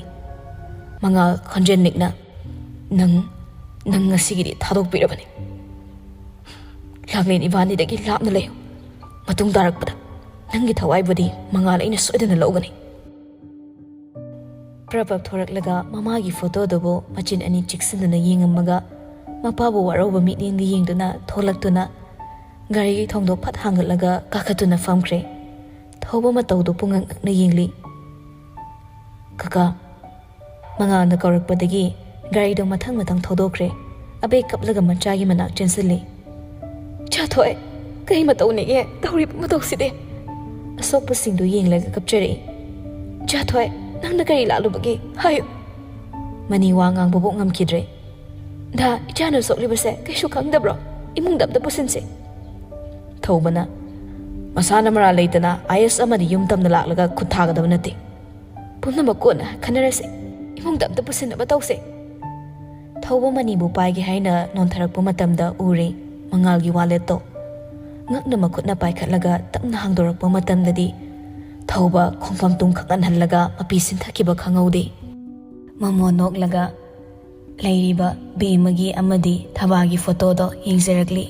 ꯃꯉꯥꯜ ꯈꯣꯟꯖꯦꯜ ꯅꯤꯛꯅ, "ꯅꯪ, ꯅꯪ ꯉꯁꯤꯒꯤꯗꯤ ꯊꯥꯗꯣꯛꯄꯤꯔꯕꯅꯤ꯫ ꯂꯥꯡꯂꯦꯟ ꯏꯕꯥꯅꯤꯗꯒꯤ ꯂꯥꯞꯅ ꯂꯩꯌꯨ꯫ ꯃꯇꯨꯡ ꯇꯥꯔꯛꯄꯗ ꯅꯪꯒꯤ ꯊꯋꯥꯏꯕꯨꯗꯤ ꯃꯉꯥꯜ ꯑꯩꯅ ꯁꯣꯏꯗꯅ ꯂꯧꯒꯅꯤ"꯫ ꯄ꯭ꯔꯚꯞ ꯊꯣꯔꯛꯂꯒ ꯃꯃꯥꯒꯤ ꯐꯣꯇꯣꯗꯨꯕꯨ ꯃꯆꯤꯟ ꯑꯅꯤ ꯆꯤꯛꯁꯤꯟꯗꯨꯅ ꯌꯦꯡꯉꯝꯃꯒ, ꯃꯄꯥꯕꯨ ꯋꯥꯔꯧꯕ ꯃꯤꯠꯌꯦꯡꯗ ꯌꯦꯡꯗꯨꯅ ꯊꯣꯛꯂꯛꯇꯨꯅ, ꯒꯥꯔꯤꯒꯤ ꯊꯣꯡꯗꯣ ꯐꯠ ꯍꯥꯡꯒꯠꯂꯒ ꯀꯥꯈꯠꯇꯨꯅ ꯐꯝꯈ꯭ꯔꯦ꯫ ꯊꯧꯕ ꯃꯇꯧꯗꯨ ꯄꯨꯡꯉꯛ ꯉꯛꯅ ꯌꯦꯡꯂꯤ꯫ "ꯀꯀꯥ"꯫ ꯃꯉꯥꯜꯅ ꯀꯧꯔꯛꯄꯗꯒꯤ ꯒꯥꯔꯤꯗꯣ ꯃꯊꯪ ꯃꯊꯪ ꯊꯧꯗꯣꯛꯈ꯭ꯔꯦ꯫ ꯑꯕꯦ ꯀꯞꯂꯒ ꯃꯆꯥꯒꯤ ꯃꯅꯥꯛ ꯆꯦꯟꯁꯤꯜꯂꯤ꯫ "ꯏꯆꯥꯊꯣꯏ, ꯀꯩ ꯃꯇꯧꯅꯦꯒꯦ ꯇꯧꯔꯤꯕ ꯃꯇꯧꯁꯤꯗꯤ?" ꯑꯁꯣꯛꯄꯁꯤꯡꯗꯨ ꯌꯦꯡꯂꯒ ꯀꯞꯆꯔꯛꯏ꯫ "ꯏꯆꯥꯊꯣꯏ, ꯅꯪꯅ ꯀꯔꯤ ꯂꯥꯜꯂꯨꯕꯒꯦ? ꯍꯥꯏꯌꯨ"꯫ ꯃꯅꯤ ꯋꯥ ꯉꯥꯡꯕꯕꯨ ꯉꯝꯈꯤꯗ꯭ꯔꯦ꯫ "ꯗꯥ, ꯏꯆꯥꯅ ꯁꯣꯛꯂꯤꯕꯁꯦ ꯀꯩꯁꯨ ꯈꯪꯗꯕ꯭ꯔꯣ? ꯏꯃꯨꯡꯗ ꯑꯝꯇ ꯄꯨꯁꯤꯟꯁꯦ"꯫ ꯊꯧꯕꯅ, "ꯃꯁꯥꯅ ꯃꯔꯥꯜ ꯂꯩꯇꯅ ꯑꯥꯏ ꯑꯦꯁ ꯑꯃꯗꯤ ꯌꯨꯝ ꯇꯝꯅ ꯂꯥꯛꯂꯒ ꯈꯨꯠ ꯊꯥꯒꯗꯕ ꯅꯠꯇꯦ꯫ ꯄꯨꯝꯅꯃꯛ ꯀꯣꯟꯅ ꯈꯟꯅꯔꯁꯦ꯫ ꯏꯃꯨꯡꯗ ꯑꯝꯇ ꯄꯨꯁꯤꯟꯅꯕ ꯇꯧꯁꯦ"꯫ ꯊꯧꯕ ꯃꯅꯤꯕꯨ ꯄꯥꯏꯒꯦ ꯍꯥꯏꯅ ꯅꯣꯟꯊꯔꯛꯄ ꯃꯇꯝꯗ ꯎꯔꯦ ꯃꯉꯥꯜꯒꯤ ꯋꯥꯂꯦꯠꯇꯣ꯫ ꯉꯛꯅ ꯃꯈꯨꯠꯅ ꯄꯥꯏꯈꯠꯂꯒ ꯇꯞꯅ ꯍꯥꯡꯗꯣꯔꯛꯄ ꯃꯇꯝꯗꯗꯤ ꯊꯧꯕ ꯈꯣꯡꯐꯝ ꯇꯨꯡ ꯈꯪꯍꯟꯍꯜꯂꯒ ꯃꯄꯤ ꯁꯤꯟꯊꯈꯤꯕ ꯈꯪꯍꯧꯗꯦ꯫ ꯃꯃꯣꯟ ꯅꯣꯛꯂꯒ ꯂꯩꯔꯤꯕ ꯕꯦꯝꯃꯒꯤ ꯑꯃꯗꯤ ꯊꯕꯥꯒꯤ ꯐꯣꯇꯣꯗꯣ ꯌꯦꯡꯖꯔꯛꯂꯤ꯫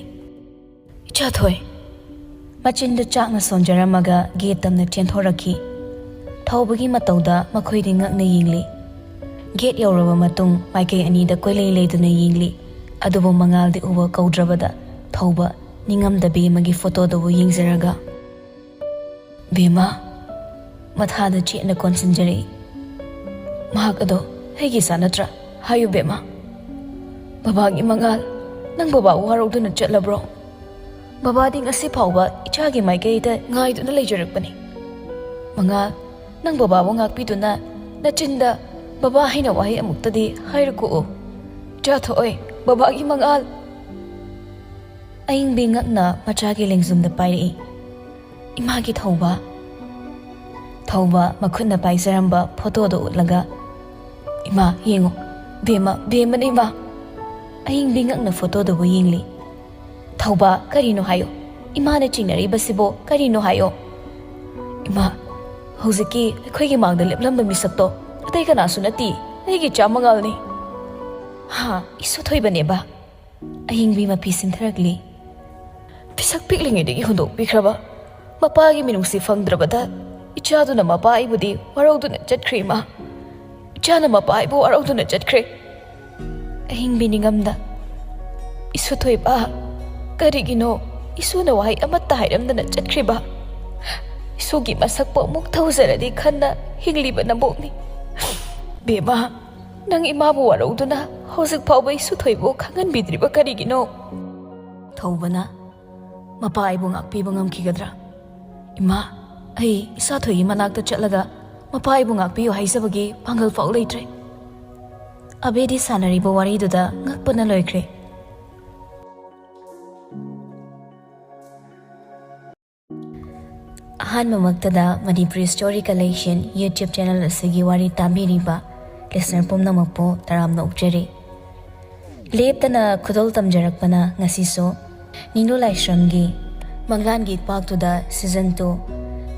"ꯏꯆꯥꯊꯣꯏ"꯫ ꯃꯆꯤꯟꯗꯨ ꯆꯥꯛꯅ ꯁꯣꯟꯖꯔꯝꯃꯒ ꯒꯦꯠ ꯇꯝꯅ ꯆꯦꯟꯊꯣꯔꯛꯈꯤ꯫ ꯊꯧꯕꯒꯤ ꯃꯇꯧꯗ ꯃꯈꯣꯏꯗꯤ ꯉꯛꯅ ꯌꯦꯡꯂꯤ꯫ ꯒꯦꯠ ꯌꯧꯔꯕ ꯃꯇꯨꯡ ꯃꯥꯏꯀꯩ ꯑꯅꯤꯗ ꯀꯣꯏꯂꯩ ꯂꯩꯗꯨꯅ ꯌꯦꯡꯂꯤ꯫ ꯑꯗꯨꯕꯨ ꯃꯉꯥꯜꯗꯤ ꯎꯕ ꯀꯧꯗ꯭ꯔꯕꯗ ꯊꯧꯕ ꯅꯤꯡꯉꯝꯗ ꯕꯦꯝꯃꯒꯤ ꯐꯣꯇꯣꯗꯨꯕꯨ ꯌꯦꯡꯖꯔꯒ, "ꯕꯦꯝꯃ"꯫ ꯃꯊꯥꯗ ꯆꯦꯠꯅ ꯀꯣꯟꯁꯤꯟꯖꯔꯛꯏ꯫ "ꯃꯍꯥꯛ ꯑꯗꯣ ꯑꯩꯒꯤ ꯏꯆꯥ ꯅꯠꯇ꯭ꯔꯥ? ꯍꯥꯏꯌꯨ ꯕꯦꯝꯃ"꯫ "ꯕꯕꯥꯒꯤ ꯃꯉꯥꯜ, ꯅꯪ ꯕꯕꯥꯕꯨ ꯋꯥꯔꯧꯗꯨꯅ ꯆꯠꯂꯕ꯭ꯔꯣ? ꯕꯕꯥꯗꯤ ꯉꯁꯤ ꯐꯥꯎꯕ ꯏꯆꯥꯒꯤ ꯃꯥꯏꯀꯩꯗ ꯉꯥꯏꯗꯨꯅ ꯂꯩꯖꯔꯛꯄꯅꯤ꯫ ꯃꯉꯥꯜ, ꯅꯪ ꯕꯕꯥꯕꯨ ꯉꯥꯛꯄꯤꯗꯨꯅ ꯅꯆꯤꯟꯗ ꯕꯕꯥ ꯍꯥꯏꯅ ꯋꯥꯍꯩ ꯑꯃꯨꯛꯇꯗꯤ ꯍꯥꯏꯔꯨꯀꯣ꯫ ꯏꯆꯥꯊꯣꯏ, ꯕꯕꯥꯒꯤ ꯃꯉꯥꯜ"꯫ ꯑꯏꯪꯕꯤ ꯉꯛꯅ ꯃꯆꯥꯒꯤ ꯂꯦꯡꯖꯨꯝꯗ ꯄꯥꯏꯔꯛꯏ꯫ "ꯏꯃꯥꯒꯤ ꯊꯧꯕ"꯫ ꯊꯧꯕ ꯃꯈꯨꯠꯅ ꯄꯥꯏꯖꯔꯝꯕ ꯐꯣꯇꯣꯗꯣ ꯎꯠꯂꯒ, "ꯏꯃꯥ, ꯌꯦꯡꯉꯨ, ꯕꯦꯝꯃ, ꯕꯦꯝꯃꯅꯤ ꯏꯃꯥ"꯫ ꯑꯍꯤꯡꯕꯤ ꯉꯛꯅ ꯐꯣꯇꯣꯗꯨꯕꯨ ꯌꯦꯡꯂꯤ꯫ "ꯊꯧꯕ, ꯀꯔꯤꯅꯣ ꯍꯥꯏꯌꯣ꯫ ꯏꯃꯥꯅ ꯆꯤꯡꯅꯔꯤꯕꯁꯤꯕꯣ ꯀꯔꯤꯅꯣ ꯍꯥꯏꯌꯣ꯫ ꯏꯃꯥ, ꯍꯧꯖꯤꯛꯀꯤ ꯑꯩꯈꯣꯏꯒꯤ ꯃꯥꯡꯗ ꯂꯦꯞꯂꯝꯕ ꯃꯤꯁꯛꯇꯣ ꯑꯇꯩ ꯀꯅꯥꯁꯨ ꯅꯠꯇꯦ, ꯑꯩꯒꯤ ꯏꯆꯥ ꯃꯉꯥꯜꯅꯤ꯫ ꯍꯥ, ꯏꯁꯨ ꯊꯣꯏꯕꯅꯦꯕ?" ꯑꯍꯤꯡꯕꯤ ꯃꯄꯤ ꯁꯤꯟꯊꯔꯛꯂꯤ꯫ "ꯄꯤꯁꯛ ꯄꯤꯛꯂꯤꯉꯩꯗꯒꯤ ꯍꯨꯟꯗꯣꯛꯄꯤꯈ꯭ꯔꯕ, ꯃꯄꯥꯒꯤ ꯃꯤꯅꯨꯡꯁꯤ ꯐꯪꯗ꯭ꯔꯕꯗ ꯏꯆꯥꯗꯨꯅ ꯃꯄꯥ ꯑꯩꯕꯨꯗꯤ ꯋꯥꯔꯧꯗꯨꯅ ꯆꯠꯈ꯭ꯔꯦ, ꯏꯃꯥ꯫ ꯏꯆꯥꯅ ꯃꯄꯥ ꯑꯩꯕꯨ ꯋꯥꯔꯧꯗꯨꯅ ꯆꯠꯈ꯭ꯔꯦ꯫" ꯑꯍꯤꯡꯕꯤ ꯅꯤꯡꯉꯝꯗ, "ꯏꯁꯨ ꯊꯣꯏꯕ, ꯀꯔꯤꯒꯤꯅꯣ ꯏꯁꯨꯅ ꯋꯥꯍꯩ ꯑꯃꯠꯇ ꯍꯥꯏꯔꯝꯗꯅ ꯆꯠꯈ꯭ꯔꯤꯕ? ꯏꯁꯨꯒꯤ ꯃꯁꯛꯄꯨ ꯑꯃꯨꯛꯇ ꯎꯖꯔꯗꯤ ꯈꯟꯅ ꯍꯤꯡꯂꯤꯕ ꯅꯕꯣꯛꯅꯤ꯫ ꯕꯦꯝꯃ, ꯅꯪ ꯏꯃꯥꯕꯨ ꯋꯥꯔꯧꯗꯨꯅ ꯍꯧꯖꯤꯛ ꯐꯥꯎꯕ ꯏꯁꯨ ꯊꯣꯏꯕꯨ ꯈꯪꯍꯟꯕꯤꯗ꯭ꯔꯤꯕ ꯀꯔꯤꯒꯤꯅꯣ?" ꯊꯧꯕꯅ, "ꯃꯄꯥ ꯑꯩꯕꯨ ꯉꯥꯛꯄꯤꯕ ꯉꯝꯈꯤꯒꯗ꯭ꯔꯥ? ꯏꯃꯥ, ꯑꯩ ꯏꯁꯥ ꯊꯣꯏꯒꯤ ꯃꯅꯥꯛꯇ ꯆꯠꯂꯒ ꯃꯄꯥ ꯑꯩꯕꯨ ꯉꯥꯛꯄꯤꯌꯨ ꯍꯥꯏꯖꯕꯒꯤ ꯄꯥꯡꯒꯜ ꯐꯥꯎ ꯂꯩꯇ꯭ꯔꯦ꯫" ꯑꯕꯦꯗꯤ ꯁꯥꯟꯅꯔꯤꯕ ꯋꯥꯔꯤꯗꯨꯗ ꯉꯛꯄꯅ ꯂꯣꯏꯈ꯭ꯔꯦ꯫ ꯑꯍꯥꯟꯕꯃꯛꯇꯗ Manipuri Story Collection YouTube channel ꯑꯁꯤꯒꯤ ꯋꯥꯔꯤ ꯇꯥꯕꯤꯔꯤꯕ listener ꯄꯨꯝꯅꯃꯛꯄꯨ ꯇꯔꯥꯝꯅ ꯑꯣꯛꯆꯔꯤ꯫ ꯂꯦꯞꯇꯅ ꯈꯨꯗꯣꯜ ꯇꯝꯖꯔꯛꯄꯅ ꯉꯁꯤꯁꯨ ꯅꯤꯡꯂꯨ ꯂꯥꯏꯁ꯭ꯔꯝꯒꯤ ꯃꯪꯂꯥꯟꯒꯤ ꯏꯄꯥꯛꯇꯨꯗ season two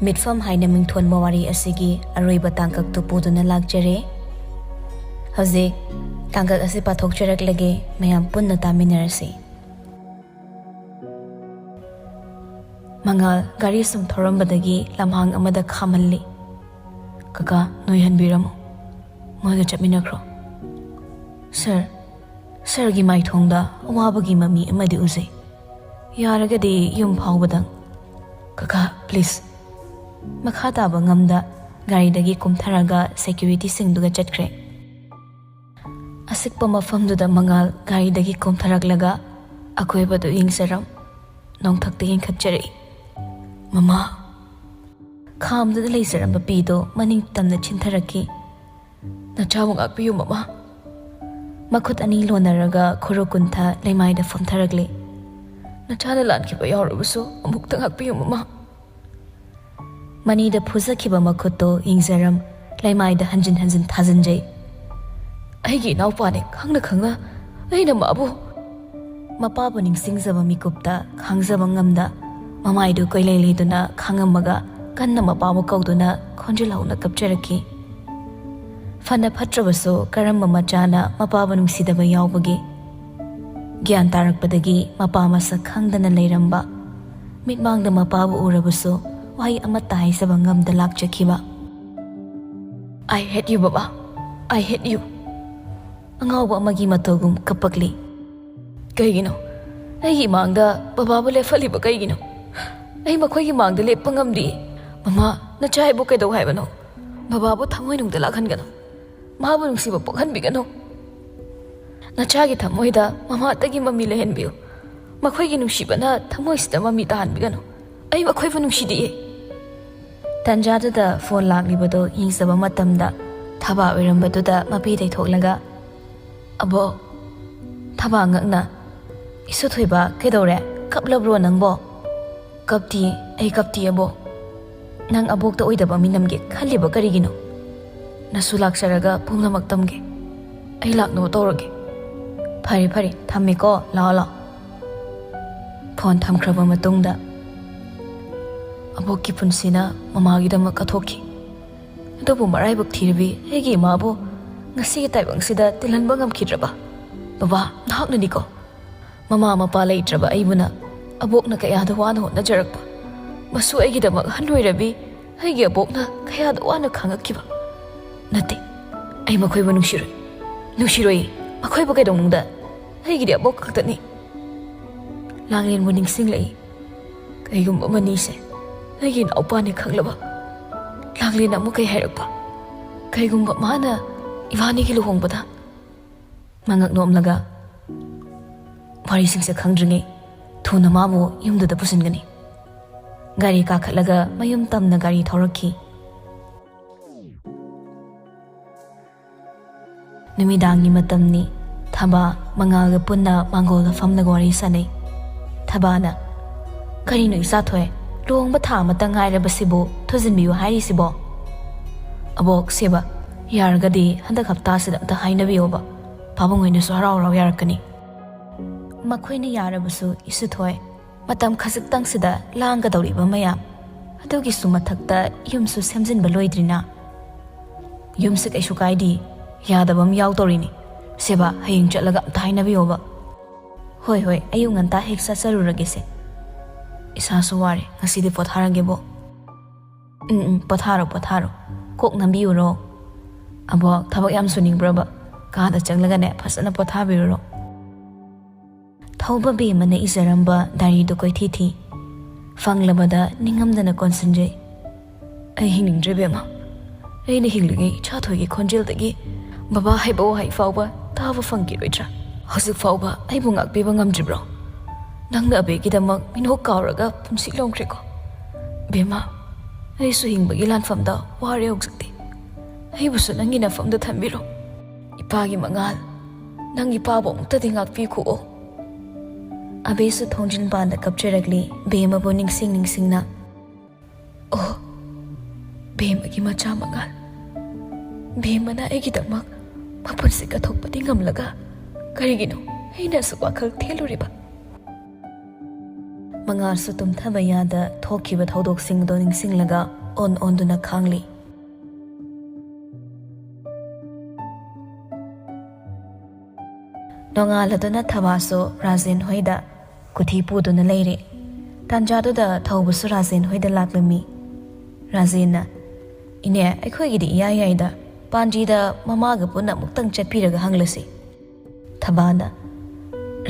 ꯃꯤꯠꯐꯝ ꯍꯥꯏꯅ ꯃꯤꯡꯊꯣꯟꯕ ꯋꯥꯔꯤ ꯑꯁꯤꯒꯤ ꯑꯔꯣꯏꯕ ꯇꯥꯡꯀꯛꯇꯨ ꯄꯨꯗꯨꯅ ꯂꯥꯛꯆꯔꯦ꯫ ꯍꯧꯖꯤꯛ ꯇꯥꯡꯀꯛ ꯑꯁꯤ ꯄꯥꯊꯣꯛꯆꯔꯛꯂꯒꯦ, ꯃꯌꯥꯝ ꯄꯨꯟꯅ ꯇꯥꯃꯤꯟꯅꯔꯁꯤ꯫ ꯃꯉꯥꯜ ꯒꯥꯔꯤ ꯁꯨꯝ ꯊꯧꯔꯝꯕꯗꯒꯤ ꯂꯝꯍꯥꯡ ꯑꯃꯗ ꯈꯥꯝꯍꯜꯂꯤ꯫ "ꯀꯀꯥ, ꯅꯣꯏ ꯍꯟꯕꯤꯔꯝꯃꯣ꯫ ꯃꯣꯏꯒ ꯆꯠꯃꯤꯟꯅꯈ꯭ꯔꯣ꯫" "ꯁꯥꯔ, ꯁꯥꯔꯒꯤ ꯃꯥꯏꯊꯣꯡꯗ ꯑꯋꯥꯕꯒꯤ ꯃꯃꯤ ꯑꯃꯗꯤ ꯎꯖꯩ꯫ ꯌꯥꯔꯒꯗꯤ ꯌꯨꯝ ꯐꯥꯎꯕꯗꯪ꯫" "ꯀꯀꯥ, please꯫" ꯃꯈꯥ ꯇꯥꯕ ꯉꯝꯗ ꯒꯥꯔꯤꯗꯒꯤ ꯀꯨꯝꯊꯔꯒ securityꯁꯤꯡꯗꯨꯒ ꯆꯠꯈ꯭ꯔꯦ꯫ ꯑꯆꯤꯛꯄ ꯃꯐꯝꯗꯨꯗ ꯃꯉꯥꯜ ꯒꯥꯔꯤꯗꯒꯤ ꯀꯨꯝꯊꯔꯛꯂꯒ ꯑꯀꯣꯏꯕꯗꯨ ꯌꯦꯡꯖꯔꯝ ꯅꯣꯡꯊꯛꯇ ꯌꯦꯡꯈꯠꯆꯔꯛꯏ꯫ "ꯃꯃꯥ!" ꯈꯥꯝꯗꯨꯅ ꯂꯩꯖꯔꯝꯕ ꯄꯤꯗꯨ ꯃꯅꯤꯡ ꯇꯝꯅ ꯆꯤꯟꯊꯔꯛꯈꯤ꯫ "ꯅꯆꯥꯕꯨ ꯉꯥꯛꯄꯤꯌꯨ, ꯃꯃꯥ꯫" ꯃꯈꯨꯠ ꯑꯅꯤ ꯂꯣꯟꯅꯔꯒ ꯈꯨꯔꯨ ꯀꯨꯟꯊ ꯂꯩꯃꯥꯏꯗ ꯐꯝꯊꯔꯛꯂꯤ꯫ "ꯅꯆꯥꯅ ꯂꯥꯟꯈꯤꯕ ꯌꯥꯎꯔꯕꯁꯨ ꯑꯃꯨꯛꯇ ꯉꯥꯛꯄꯤꯌꯨ, ꯃꯃꯥ꯫" ꯃꯅꯤꯗ ꯐꯨꯖꯈꯤꯕ ꯃꯈꯨꯠꯇꯨ ꯌꯦꯡꯖꯔꯝ ꯂꯩꯃꯥꯏꯗ ꯍꯟꯖꯤꯟ ꯍꯟꯖꯤꯟ ꯊꯥꯖꯤꯟꯖꯩ꯫ "ꯑꯩꯒꯤ ꯏꯅꯥꯎꯄꯥꯅꯤ ꯈꯪꯅ ꯈꯪꯅ ꯑꯩꯅ ꯃꯥꯕꯨ ꯃꯄꯥꯕꯨ ꯅꯤꯡꯁꯤꯡꯖꯕ ꯃꯤꯀꯨꯞꯇ ꯈꯥꯡꯖꯕ ꯉꯝꯗ ꯃꯃꯥꯏꯗꯨ ꯀꯣꯏꯂꯩ ꯂꯩꯗꯨꯅ ꯈꯥꯡꯉꯝꯃꯒ ꯀꯟꯅ ꯃꯄꯥꯕꯨ ꯀꯧꯗꯨꯅ ꯈꯣꯟꯖꯦꯜ ꯍꯧꯅ ꯀꯞꯆꯔꯛꯈꯤ꯫ ꯐꯅ ꯐꯠꯇ꯭ꯔꯕꯁꯨ ꯀꯔꯝꯕ ꯃꯆꯥꯅ ꯃꯄꯥꯕꯨ ꯅꯨꯡꯁꯤꯗꯕ ꯌꯥꯎꯕꯒꯦ? ꯒ꯭ꯌꯥꯟ ꯇꯥꯔꯛꯄꯗꯒꯤ ꯃꯄꯥ ꯃꯁꯛ ꯈꯪꯗꯅ ꯂꯩꯔꯝꯕ, ꯃꯤꯠꯃꯥꯡꯗ ꯃꯄꯥꯕꯨ ꯎꯔꯕꯁꯨ ꯋꯥꯍꯩ ꯑꯃꯠꯇ ꯍꯥꯏꯖꯕ ꯉꯝꯗ ꯂꯥꯛꯆꯈꯤꯕ꯫ "I hate you, ꯕꯕꯥ꯫ I hate you." ꯑꯉꯥꯎꯕ ꯑꯃꯒꯤ ꯃꯇꯧꯒꯨꯝ ꯀꯞꯄꯛꯂꯤ꯫ "ꯀꯩꯒꯤꯅꯣ ꯑꯩꯒꯤ ꯃꯥꯡꯗ ꯕꯕꯥꯕꯨ ꯂꯦꯞꯍꯜꯂꯤꯕ? ꯀꯩꯒꯤꯅꯣ? ꯑꯩ ꯃꯈꯣꯏꯒꯤ ꯃꯥꯡꯗ ꯂꯦꯞꯄ ꯉꯝꯗꯦ꯫ ꯃꯃꯥ, ꯅꯆꯥ ꯑꯩꯕꯨ ꯀꯩꯗꯧ ꯍꯥꯏꯕꯅꯣ? ꯕꯕꯥꯕꯨ ꯊꯃꯣꯏꯅꯨꯡꯗ ꯂꯥꯛꯍꯟꯒꯅꯨ꯫ ꯃꯥꯕꯨ ꯅꯨꯡꯁꯤꯕ ꯄꯣꯛꯍꯟꯕꯤꯒꯅꯨ꯫ ꯅꯆꯥꯒꯤ ꯊꯃꯣꯏꯗ ꯃꯃꯥꯇꯒꯤ ꯃꯃꯤ ꯂꯩꯍꯟꯕꯤꯌꯨ꯫ ꯃꯈꯣꯏꯒꯤ ꯅꯨꯡꯁꯤꯕꯅ ꯊꯃꯣꯏꯁꯤꯗ ꯃꯃꯤ ꯇꯥꯍꯟꯕꯤꯒꯅꯨ꯫ ꯑꯩ ꯃꯈꯣꯏꯕꯨ ꯅꯨꯡꯁꯤꯗꯤꯌꯦ꯫" ꯇꯟꯖꯥꯗꯨꯗ ꯐꯣꯟ ꯂꯥꯛꯂꯤꯕꯗꯨ ꯌꯦꯡꯖꯕ ꯃꯇꯝꯗ ꯊꯕꯥ ꯑꯣꯏꯔꯝꯕꯗꯨꯗ ꯃꯄꯤ ꯇꯩꯊꯣꯛꯂꯒ, "ꯑꯕꯣꯛ꯫" ꯊꯕꯥ ꯉꯛꯅ, "ꯏꯁꯨ ꯊꯣꯏꯕ, ꯀꯩꯗꯧꯔꯦ? ꯀꯞꯂꯕ꯭ꯔꯣ ꯅꯪꯕꯣ?" "ꯀꯞꯇꯤꯌꯦ, ꯑꯩ ꯀꯞꯇꯤꯌꯦ, ꯑꯕꯣꯛ꯫ ꯅꯪ ꯑꯕꯣꯛꯇ ꯑꯣꯏꯗꯕ ꯃꯤ ꯅꯝꯒꯦ ꯈꯜꯂꯤꯕ ꯀꯔꯤꯒꯤꯅꯣ? ꯅꯁꯨ ꯂꯥꯛꯆꯔꯒ ꯄꯨꯝꯅꯃꯛ ꯇꯝꯒꯦ꯫ ꯑꯩ ꯂꯥꯛꯅꯕ ꯇꯧꯔꯒꯦ꯫" "ꯐꯔꯦ, ꯐꯔꯦ, ꯊꯝꯃꯦꯀꯣ, ꯂꯥꯛꯑꯣ, ꯂꯥꯛꯑꯣ꯫" ꯐꯣꯟ ꯊꯝꯈ꯭ꯔꯕ ꯃꯇꯨꯡꯗ, "ꯑꯕꯣꯛꯀꯤ ꯄꯨꯟꯁꯤꯅ ꯃꯃꯥꯒꯤꯗꯃꯛ ꯀꯠꯊꯣꯛꯈꯤ꯫ ꯑꯗꯨꯕꯨ ꯃꯔꯥꯏꯕꯛ ꯊꯤꯔꯕꯤ ꯑꯩꯒꯤ ꯏꯃꯥꯕꯨ ꯉꯁꯤꯒꯤ ꯇꯥꯏꯕꯪꯁꯤꯗ ꯇꯤꯜꯍꯟꯕ ꯉꯝꯈꯤꯗ꯭ꯔꯕ? ꯕꯕꯥ, ꯅꯍꯥꯛꯅꯅꯤꯀꯣ꯫ ꯃꯃꯥ ꯃꯄꯥ ꯂꯩꯇ꯭ꯔꯕ ꯑꯩꯕꯨꯅ ꯑꯕꯣꯛꯅ ꯀꯌꯥꯗ ꯋꯥꯅ ꯍꯣꯠꯅꯖꯔꯛꯄ꯫ ꯃꯁꯨ ꯑꯩꯒꯤꯗꯃꯛ ꯑꯍꯟ ꯑꯣꯏꯔꯕꯤ ꯑꯩꯒꯤ ꯑꯕꯣꯛꯅ ꯀꯌꯥꯗ ꯋꯥꯅ ꯈꯥꯡꯉꯛꯈꯤꯕ꯫ ꯅꯠꯇꯦ, ꯑꯩ ꯃꯈꯣꯏꯕꯨ ꯅꯨꯡꯁꯤꯔꯣꯏ꯫ ꯅꯨꯡꯁꯤꯔꯣꯏ꯫ ꯃꯈꯣꯏꯕꯨ ꯀꯩꯗꯧꯅꯨꯡꯗ꯫ ꯑꯩꯒꯤꯗꯤ ꯑꯕꯣꯛ ꯈꯛꯇꯅꯤ꯫" ꯂꯥꯡꯂꯦꯟꯕꯨ ꯅꯤꯡꯁꯤꯡꯂꯛꯏ꯫ ꯀꯩꯒꯨꯝꯕ ꯃꯅꯤꯁꯦ ꯑꯩꯒꯤ ꯏꯅꯥꯎꯄꯥꯅꯤ ꯈꯪꯂꯕ, ꯂꯥꯡꯂꯦꯟ ꯑꯃꯨꯛ ꯀꯩ ꯍꯥꯏꯔꯛꯄ? ꯀꯩꯒꯨꯝꯕ ꯃꯥꯅ ꯏꯕꯥꯅꯤꯒꯤ ꯂꯨꯍꯣꯡꯕꯗ? ꯃꯉꯛ ꯅꯣꯝꯂꯒ, "ꯋꯥꯔꯤꯁꯤꯡꯁꯦ ꯈꯪꯗ꯭ꯔꯤꯉꯩ ꯊꯨꯅ ꯃꯥꯕꯨ ꯌꯨꯝꯗꯨꯗ ꯄꯨꯁꯤꯟꯒꯅꯤ꯫" ꯒꯥꯔꯤ ꯀꯥꯈꯠꯂꯒ ꯃꯌꯨꯝ ꯇꯝꯅ ꯒꯥꯔꯤ ꯊꯧꯔꯛꯈꯤ꯫ ꯅꯨꯃꯤꯗꯥꯡꯒꯤ ꯃꯇꯝꯅꯤ꯫ ꯊꯕꯥ ꯃꯉꯥꯜꯒ ꯄꯨꯟꯅ ꯃꯥꯡꯒꯣꯜꯗ ꯐꯝꯂꯒ ꯋꯥꯔꯤ ꯁꯥꯟꯅꯩ꯫ ꯊꯕꯥꯅ, "ꯀꯔꯤꯅꯣ ꯏꯆꯥꯊꯣꯏ, ꯂꯨꯍꯣꯡꯕ ꯊꯥ ꯑꯃꯇ ꯉꯥꯏꯔꯕꯁꯤꯕꯨ ꯊꯨꯖꯤꯟꯕꯤꯌꯨ ꯍꯥꯏꯔꯤꯁꯤꯕꯣ?" "ꯑꯕꯣꯛ, ꯁꯦꯕ, ꯌꯥꯔꯒꯗꯤ ꯍꯟꯗꯛ ꯍꯞꯇꯥꯁꯤꯗ ꯑꯝꯇ ꯍꯥꯏꯅꯕꯤꯌꯣꯕ꯫ ꯄꯥꯕꯨꯡ ꯍꯣꯏꯅꯁꯨ ꯍꯔꯥꯎ ꯍꯔꯥꯎ ꯌꯥꯔꯛꯀꯅꯤ꯫ ꯃꯈꯣꯏꯅ ꯌꯥꯔꯕꯁꯨ ꯏꯁꯨꯊꯣꯏ, ꯃꯇꯝ ꯈꯖꯤꯛꯇꯪꯁꯤꯗ ꯂꯥꯡꯒꯗꯧꯔꯤꯕ ꯃꯌꯥꯝ ꯑꯗꯨꯒꯤꯁꯨ ꯃꯊꯛꯇ ꯌꯨꯝꯁꯨ ꯁꯦꯝꯖꯤꯟꯕ ꯂꯣꯏꯗ꯭ꯔꯤꯅ꯫ ꯌꯨꯝꯁꯦ ꯀꯩꯁꯨ ꯀꯥꯏꯗꯦ, ꯌꯥꯗꯕ ꯑꯃ ꯌꯥꯎꯗꯧꯔꯤꯅꯤ꯫ ꯁꯦꯕꯥ, ꯍꯌꯦꯡ ꯆꯠꯂꯒ ꯑꯝꯇ ꯍꯥꯏꯅꯕꯤꯌꯣꯕ꯫ ꯍꯣꯏ, ꯍꯣꯏ, ꯑꯌꯨꯛ ꯉꯟꯇꯥ ꯍꯦꯛ ꯆꯠꯆꯔꯨꯔꯒꯦꯁꯦ꯫ ꯏꯁꯥꯁꯨ ꯋꯥꯔꯦ, ꯉꯁꯤꯗꯤ ꯄꯣꯊꯥꯔꯒꯦꯕꯣ꯫ ꯎꯝ, ꯎꯝ, ꯄꯣꯊꯥꯔꯣ, ꯄꯣꯊꯥꯔꯣ꯫ ꯀꯣꯛ ꯅꯝꯕꯤꯌꯨꯔꯣ? ꯑꯕꯣꯛ, ꯊꯕꯛ ꯌꯥꯝ ꯁꯨꯅꯤꯡꯕ꯭ꯔꯕ? ꯀꯥꯗ ꯆꯪꯂꯒꯅꯦ, ꯐꯖꯅ ꯄꯣꯊꯥꯕꯤꯔꯨꯔꯣ꯫ ꯊꯧꯕ ꯕꯦꯝꯃꯅ ꯏꯖꯔꯝꯕ ꯗꯥꯏꯔꯤꯗꯨ ꯀꯣꯏꯊꯤ ꯊꯤ꯫ ꯐꯪꯂꯕꯗ ꯅꯤꯡꯉꯝꯗꯅ ꯀꯣꯟꯁꯤꯟꯖꯩ꯫ ꯑꯩ ꯍꯤꯡꯅꯤꯡꯗ꯭ꯔꯦ ꯕꯦꯝꯃ꯫ ꯑꯩꯅ ꯍꯤꯡꯂꯤꯉꯩ ꯏꯆꯥꯊꯣꯏꯒꯤ ꯈꯣꯟꯖꯦꯜꯗꯒꯤ ꯕꯕꯥ ꯍꯥꯏꯕ ꯋꯥꯍꯩ ꯐꯥꯎꯕ ꯇꯥꯕ ꯐꯪꯈꯤꯔꯣꯏꯗ꯭ꯔꯥ? ꯍꯧꯖꯤꯛ ꯐꯥꯎꯕ ꯑꯩꯕꯨ ꯉꯥꯛꯄꯤꯕ ꯉꯝꯗ꯭ꯔꯤꯕ꯭ꯔꯣ? ꯅꯪꯅ ꯑꯕꯦꯒꯤꯗꯃꯛ ꯃꯤꯅꯣꯛ ꯀꯥꯎꯔꯒ ꯄꯨꯟꯁꯤ ꯂꯣꯡꯈ꯭ꯔꯦꯀꯣ꯫ ꯕꯦꯝꯃ, ꯑꯩꯁꯨ ꯍꯤꯡꯕꯒꯤ ꯂꯥꯟꯐꯝꯗ ꯋꯥꯔꯦ ꯍꯧꯖꯤꯛꯇꯤ꯫ ꯑꯩꯕꯨꯁꯨ ꯅꯪꯒꯤ ꯅꯐꯝꯗ ꯊꯝꯕꯤꯔꯣ꯫ ꯏꯄꯥꯒꯤ ꯃꯉꯥꯜ, ꯅꯪ ꯏꯄꯥꯕꯨ ꯑꯃꯨꯛꯇꯗꯤ ꯉꯥꯛꯄꯤꯈꯣꯑꯣ꯫ ꯑꯕꯦꯁꯨ ꯊꯣꯡꯖꯤꯟ ꯄꯥꯟꯗ ꯀꯞꯆꯔꯛꯂꯤ, ꯕꯦꯝꯃꯕꯨ ꯅꯤꯡꯁꯤꯡ ꯅꯤꯡꯁꯤꯡꯅ꯫ ꯑꯣ, ꯕꯦꯝꯃꯒꯤ ꯃꯆꯥ ꯃꯉꯥꯜ꯫ ꯕꯦꯝꯃꯅ ꯑꯩꯒꯤꯗꯃꯛ ꯃꯄꯨꯟꯁꯤ ꯀꯠꯊꯣꯛꯄꯗꯤ ꯉꯝꯂꯒ ꯀꯔꯤꯒꯤꯅꯣ ꯑꯩꯅ ꯑꯁꯨꯛ ꯋꯥꯈꯜ ꯊꯦꯜꯂꯨꯔꯤꯕ? ꯃꯉꯥꯜꯁꯨ ꯇꯨꯝꯊꯕ ꯌꯥꯗ ꯊꯣꯛꯈꯤꯕ ꯊꯧꯗꯣꯛꯁꯤꯡꯗꯣ ꯅꯤꯡꯁꯤꯡꯂꯒ ꯑꯣꯟ ꯑꯣꯟꯗꯨꯅ ꯈꯥꯡꯂꯤ꯫ ꯅꯣꯡꯉꯥꯜꯂꯗꯨꯅ ꯊꯕꯥꯁꯨ ꯔꯥꯖꯦꯟ ꯍꯣꯏꯗ ꯀꯨꯊꯤ ꯄꯨꯗꯨꯅ ꯂꯩꯔꯦ꯫ ꯇꯥꯟꯖꯥꯗꯨꯗ ꯊꯧꯕꯁꯨ ꯔꯥꯖꯦꯟ ꯍꯣꯏꯗ ꯂꯥꯛꯂꯝꯃꯤ꯫ ꯔꯥꯖꯦꯟꯅ, "ꯏꯅꯦ, ꯑꯩꯈꯣꯏꯒꯤꯗꯤ ꯏꯌꯥ ꯌꯥꯏꯗ꯫ ꯄꯥꯟꯖꯤꯗ ꯃꯃꯥꯒ ꯄꯨꯟꯅ ꯑꯃꯨꯛꯇꯪ ꯆꯠꯄꯤꯔꯒ ꯍꯪꯂꯁꯤ꯫" ꯊꯕꯥꯅ,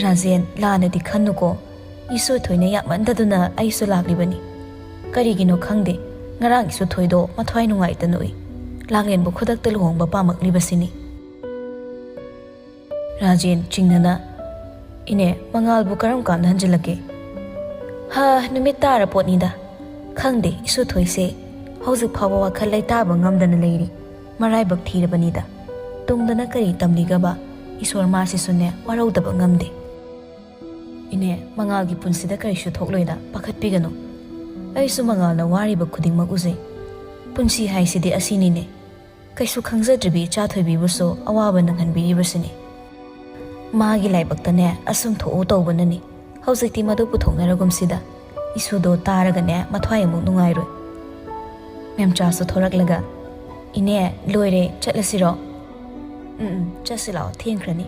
"ꯔꯥꯖꯦꯟ, ꯂꯥꯟꯅꯗꯤ ꯈꯟꯅꯨꯀꯣ꯫ ꯏꯁꯨ ꯊꯣꯏꯅ ꯌꯥꯝꯃꯟꯗꯗꯨꯅ ꯑꯩꯁꯨ ꯂꯥꯛꯂꯤꯕꯅꯤ꯫ ꯀꯔꯤꯒꯤꯅꯣ ꯈꯪꯗꯦ, ꯉꯔꯥꯡ ꯏꯁꯨ ꯊꯣꯏꯗꯣ ꯃꯊ꯭ꯋꯥꯏ ꯅꯨꯡꯉꯥꯏꯇꯅ ꯎꯏ꯫ ꯂꯥꯡꯂꯦꯟꯕꯨ ꯈꯨꯗꯛꯇ ꯂꯨꯍꯣꯡꯕ ꯄꯥꯝꯃꯛꯂꯤꯕꯁꯤꯅꯤ꯫" ꯔꯥꯖꯦꯟ ꯆꯤꯡꯅꯅ, "ꯏꯅꯦ, ꯃꯉꯥꯜꯕꯨ ꯀꯔꯝ ꯀꯥꯟꯗ ꯍꯟꯖꯤꯜꯂꯛꯀꯦ?" "ꯍꯥ, ꯅꯨꯃꯤꯠ ꯇꯥꯔ ꯄꯣꯠꯅꯤꯗ꯫ ꯈꯪꯗꯦ, ꯏꯁꯨ ꯊꯣꯏꯁꯦ ꯍꯧꯖꯤꯛ ꯐꯥꯎꯕ ꯋꯥꯈꯜ ꯂꯩꯇꯥꯕ ꯉꯝꯗꯅ ꯂꯩꯔꯤ꯫ ꯃꯔꯥꯏꯕꯛ ꯊꯤꯔꯕꯅꯤꯗ꯫ ꯇꯨꯡꯗꯅ ꯀꯔꯤ ꯇꯝꯂꯤꯒꯕ? ꯏꯁꯣꯔ ꯃꯥꯁꯤꯁꯨꯅꯦ ꯋꯥꯔꯧꯗꯕ ꯉꯝꯗꯦ꯫" "ꯏꯅꯦ, ꯃꯉꯥꯜꯒꯤ ꯄꯨꯟꯁꯤꯗ ꯀꯔꯤꯁꯨ ꯊꯣꯛꯂꯣꯏꯗ, ꯄꯥꯈꯠꯄꯤꯒꯅꯨ꯫ ꯑꯩꯁꯨ ꯃꯉꯥꯜꯅ ꯋꯥꯔꯤꯕ ꯈꯨꯗꯤꯡꯃꯛ ꯎꯖꯩ꯫ ꯄꯨꯟꯁꯤ ꯍꯥꯏꯁꯤꯗꯤ ꯑꯁꯤꯅꯤꯅꯦ꯫ ꯀꯩꯁꯨ ꯈꯪꯖꯗ꯭ꯔꯤꯕꯤ ꯏꯆꯥ ꯊꯣꯏꯕꯤꯕꯨꯁꯨ ꯑꯋꯥꯕ ꯅꯪꯍꯟꯕꯤꯔꯤꯕꯁꯤꯅꯤ꯫ ꯃꯥꯒꯤ ꯂꯥꯏꯕꯛꯇꯅꯦ ꯑꯁꯨꯝ ꯊꯣꯛꯎ ꯇꯧꯕꯅꯅꯤ꯫ ꯍꯧꯖꯤꯛꯇꯤ ꯃꯗꯨ ꯄꯨꯊꯣꯛꯅꯔꯒꯨꯝꯁꯤꯗ꯫ ꯏꯁꯨꯗꯣ ꯇꯥꯔꯒꯅꯦ ꯃꯊ꯭ꯋꯥꯏ ꯑꯃꯨꯛ ꯅꯨꯡꯉꯥꯏꯔꯣꯏ꯫ ꯃꯦꯝꯆꯥꯁꯨ ꯊꯣꯔꯛꯂꯒ, "ꯏꯅꯦ, ꯂꯣꯏꯔꯦ, ꯆꯠꯂꯁꯤꯔꯣ?" "ꯎꯝ, ꯎꯝ, ꯆꯠꯁꯤ ꯂꯥꯛꯑꯣ, ꯊꯦꯡꯈ꯭ꯔꯅꯤ꯫"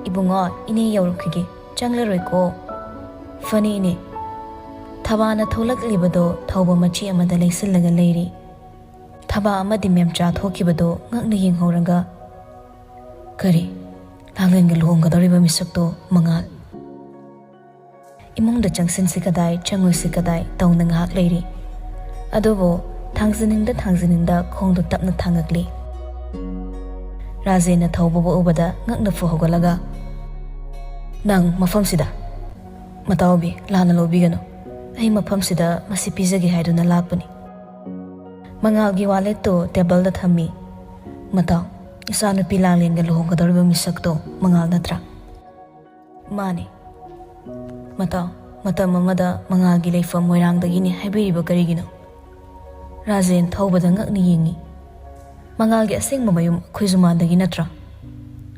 "ꯏꯕꯨꯡꯉꯣ, ꯏꯅꯦ ꯌꯧꯔꯛꯈꯤꯒꯦ, ꯆꯪꯂꯔꯣꯏꯀꯣ꯫" "ꯐꯅꯤ ꯏꯅꯦ꯫" ꯊꯕꯥꯅ ꯊꯣꯛꯂꯛꯂꯤꯕꯗꯣ ꯊꯧꯕ ꯃꯆꯤ ꯑꯃꯗ ꯂꯩꯁꯤꯜꯂꯒ ꯂꯩꯔꯤ꯫ ꯊꯕꯥ ꯑꯃꯗꯤ ꯃꯦꯝꯆꯥ ꯊꯣꯛꯈꯤꯕꯗꯣ ꯉꯛꯅ ꯌꯦꯡꯍꯧꯔꯒ, "ꯀꯔꯤ? ꯂꯥꯡꯂꯦꯟꯒ ꯂꯨꯍꯣꯡꯒꯗꯧꯔꯤꯕ ꯃꯤꯁꯛꯇꯣ ꯃꯉꯥꯜ?" ꯏꯃꯨꯡꯗ ꯆꯪꯁꯤꯟꯁꯤ ꯀꯗꯥꯏ, ꯆꯪꯉꯣꯏꯁꯤ ꯀꯗꯥꯏ ꯇꯧꯅ ꯉꯥꯏꯍꯥꯛ ꯂꯩꯔꯤ꯫ ꯑꯗꯨꯕꯨ ꯊꯥꯡꯖꯅꯤꯡꯗ ꯊꯥꯡꯖꯅꯤꯡꯗ ꯈꯣꯡꯗꯣ ꯇꯞꯅ ꯊꯥꯡꯉꯛꯂꯤ꯫ ꯔꯥꯖꯦꯟꯅ ꯊꯧꯕꯕꯨ ꯎꯕꯗ ꯉꯛꯅ ꯐꯨ ꯍꯧꯒꯠꯂꯒ, "ꯅꯪ ꯃꯐꯝꯁꯤꯗ?" "ꯃꯇꯥꯎꯕꯤ, ꯂꯥꯟꯅ ꯂꯧꯕꯤꯒꯅꯨ꯫ ꯑꯩ ꯃꯐꯝꯁꯤꯗ ꯃꯁꯤ ꯄꯤꯖꯒꯦ ꯍꯥꯏꯗꯨꯅ ꯂꯥꯛꯄꯅꯤ꯫" ꯃꯉꯥꯜꯒꯤ ꯋꯥꯂꯦꯠꯇꯨ ꯇꯦꯕꯜꯗ ꯊꯝꯃꯤ꯫ "ꯃꯇꯥꯎ, ꯏꯆꯥꯅꯨꯄꯤ ꯂꯥꯡꯂꯦꯟꯒ ꯂꯨꯍꯣꯡꯒꯗꯧꯔꯤꯕ ꯃꯤꯁꯛꯇꯣ ꯃꯉꯥꯜ ꯅꯠꯇ꯭ꯔꯥ?" "ꯃꯥꯅꯤ꯫" "ꯃꯇꯥꯎ, ꯃꯇꯝ ꯑꯃꯗ ꯃꯉꯥꯜꯒꯤ ꯂꯩꯐꯝ ꯃꯣꯏꯔꯥꯡꯗꯒꯤꯅꯤ ꯍꯥꯏꯕꯤꯔꯤꯕ ꯀꯔꯤꯒꯤꯅꯣ?" ꯔꯥꯖꯦꯟ ꯊꯧꯕꯗ ꯉꯛꯅ ꯌꯦꯡꯉꯤ꯫ "ꯃꯉꯥꯜꯒꯤ ꯑꯁꯦꯡꯕ ꯃꯌꯨꯝ ꯈꯣꯏꯖꯨꯃꯥꯟꯗꯒꯤ ꯅꯠꯇ꯭ꯔꯥ?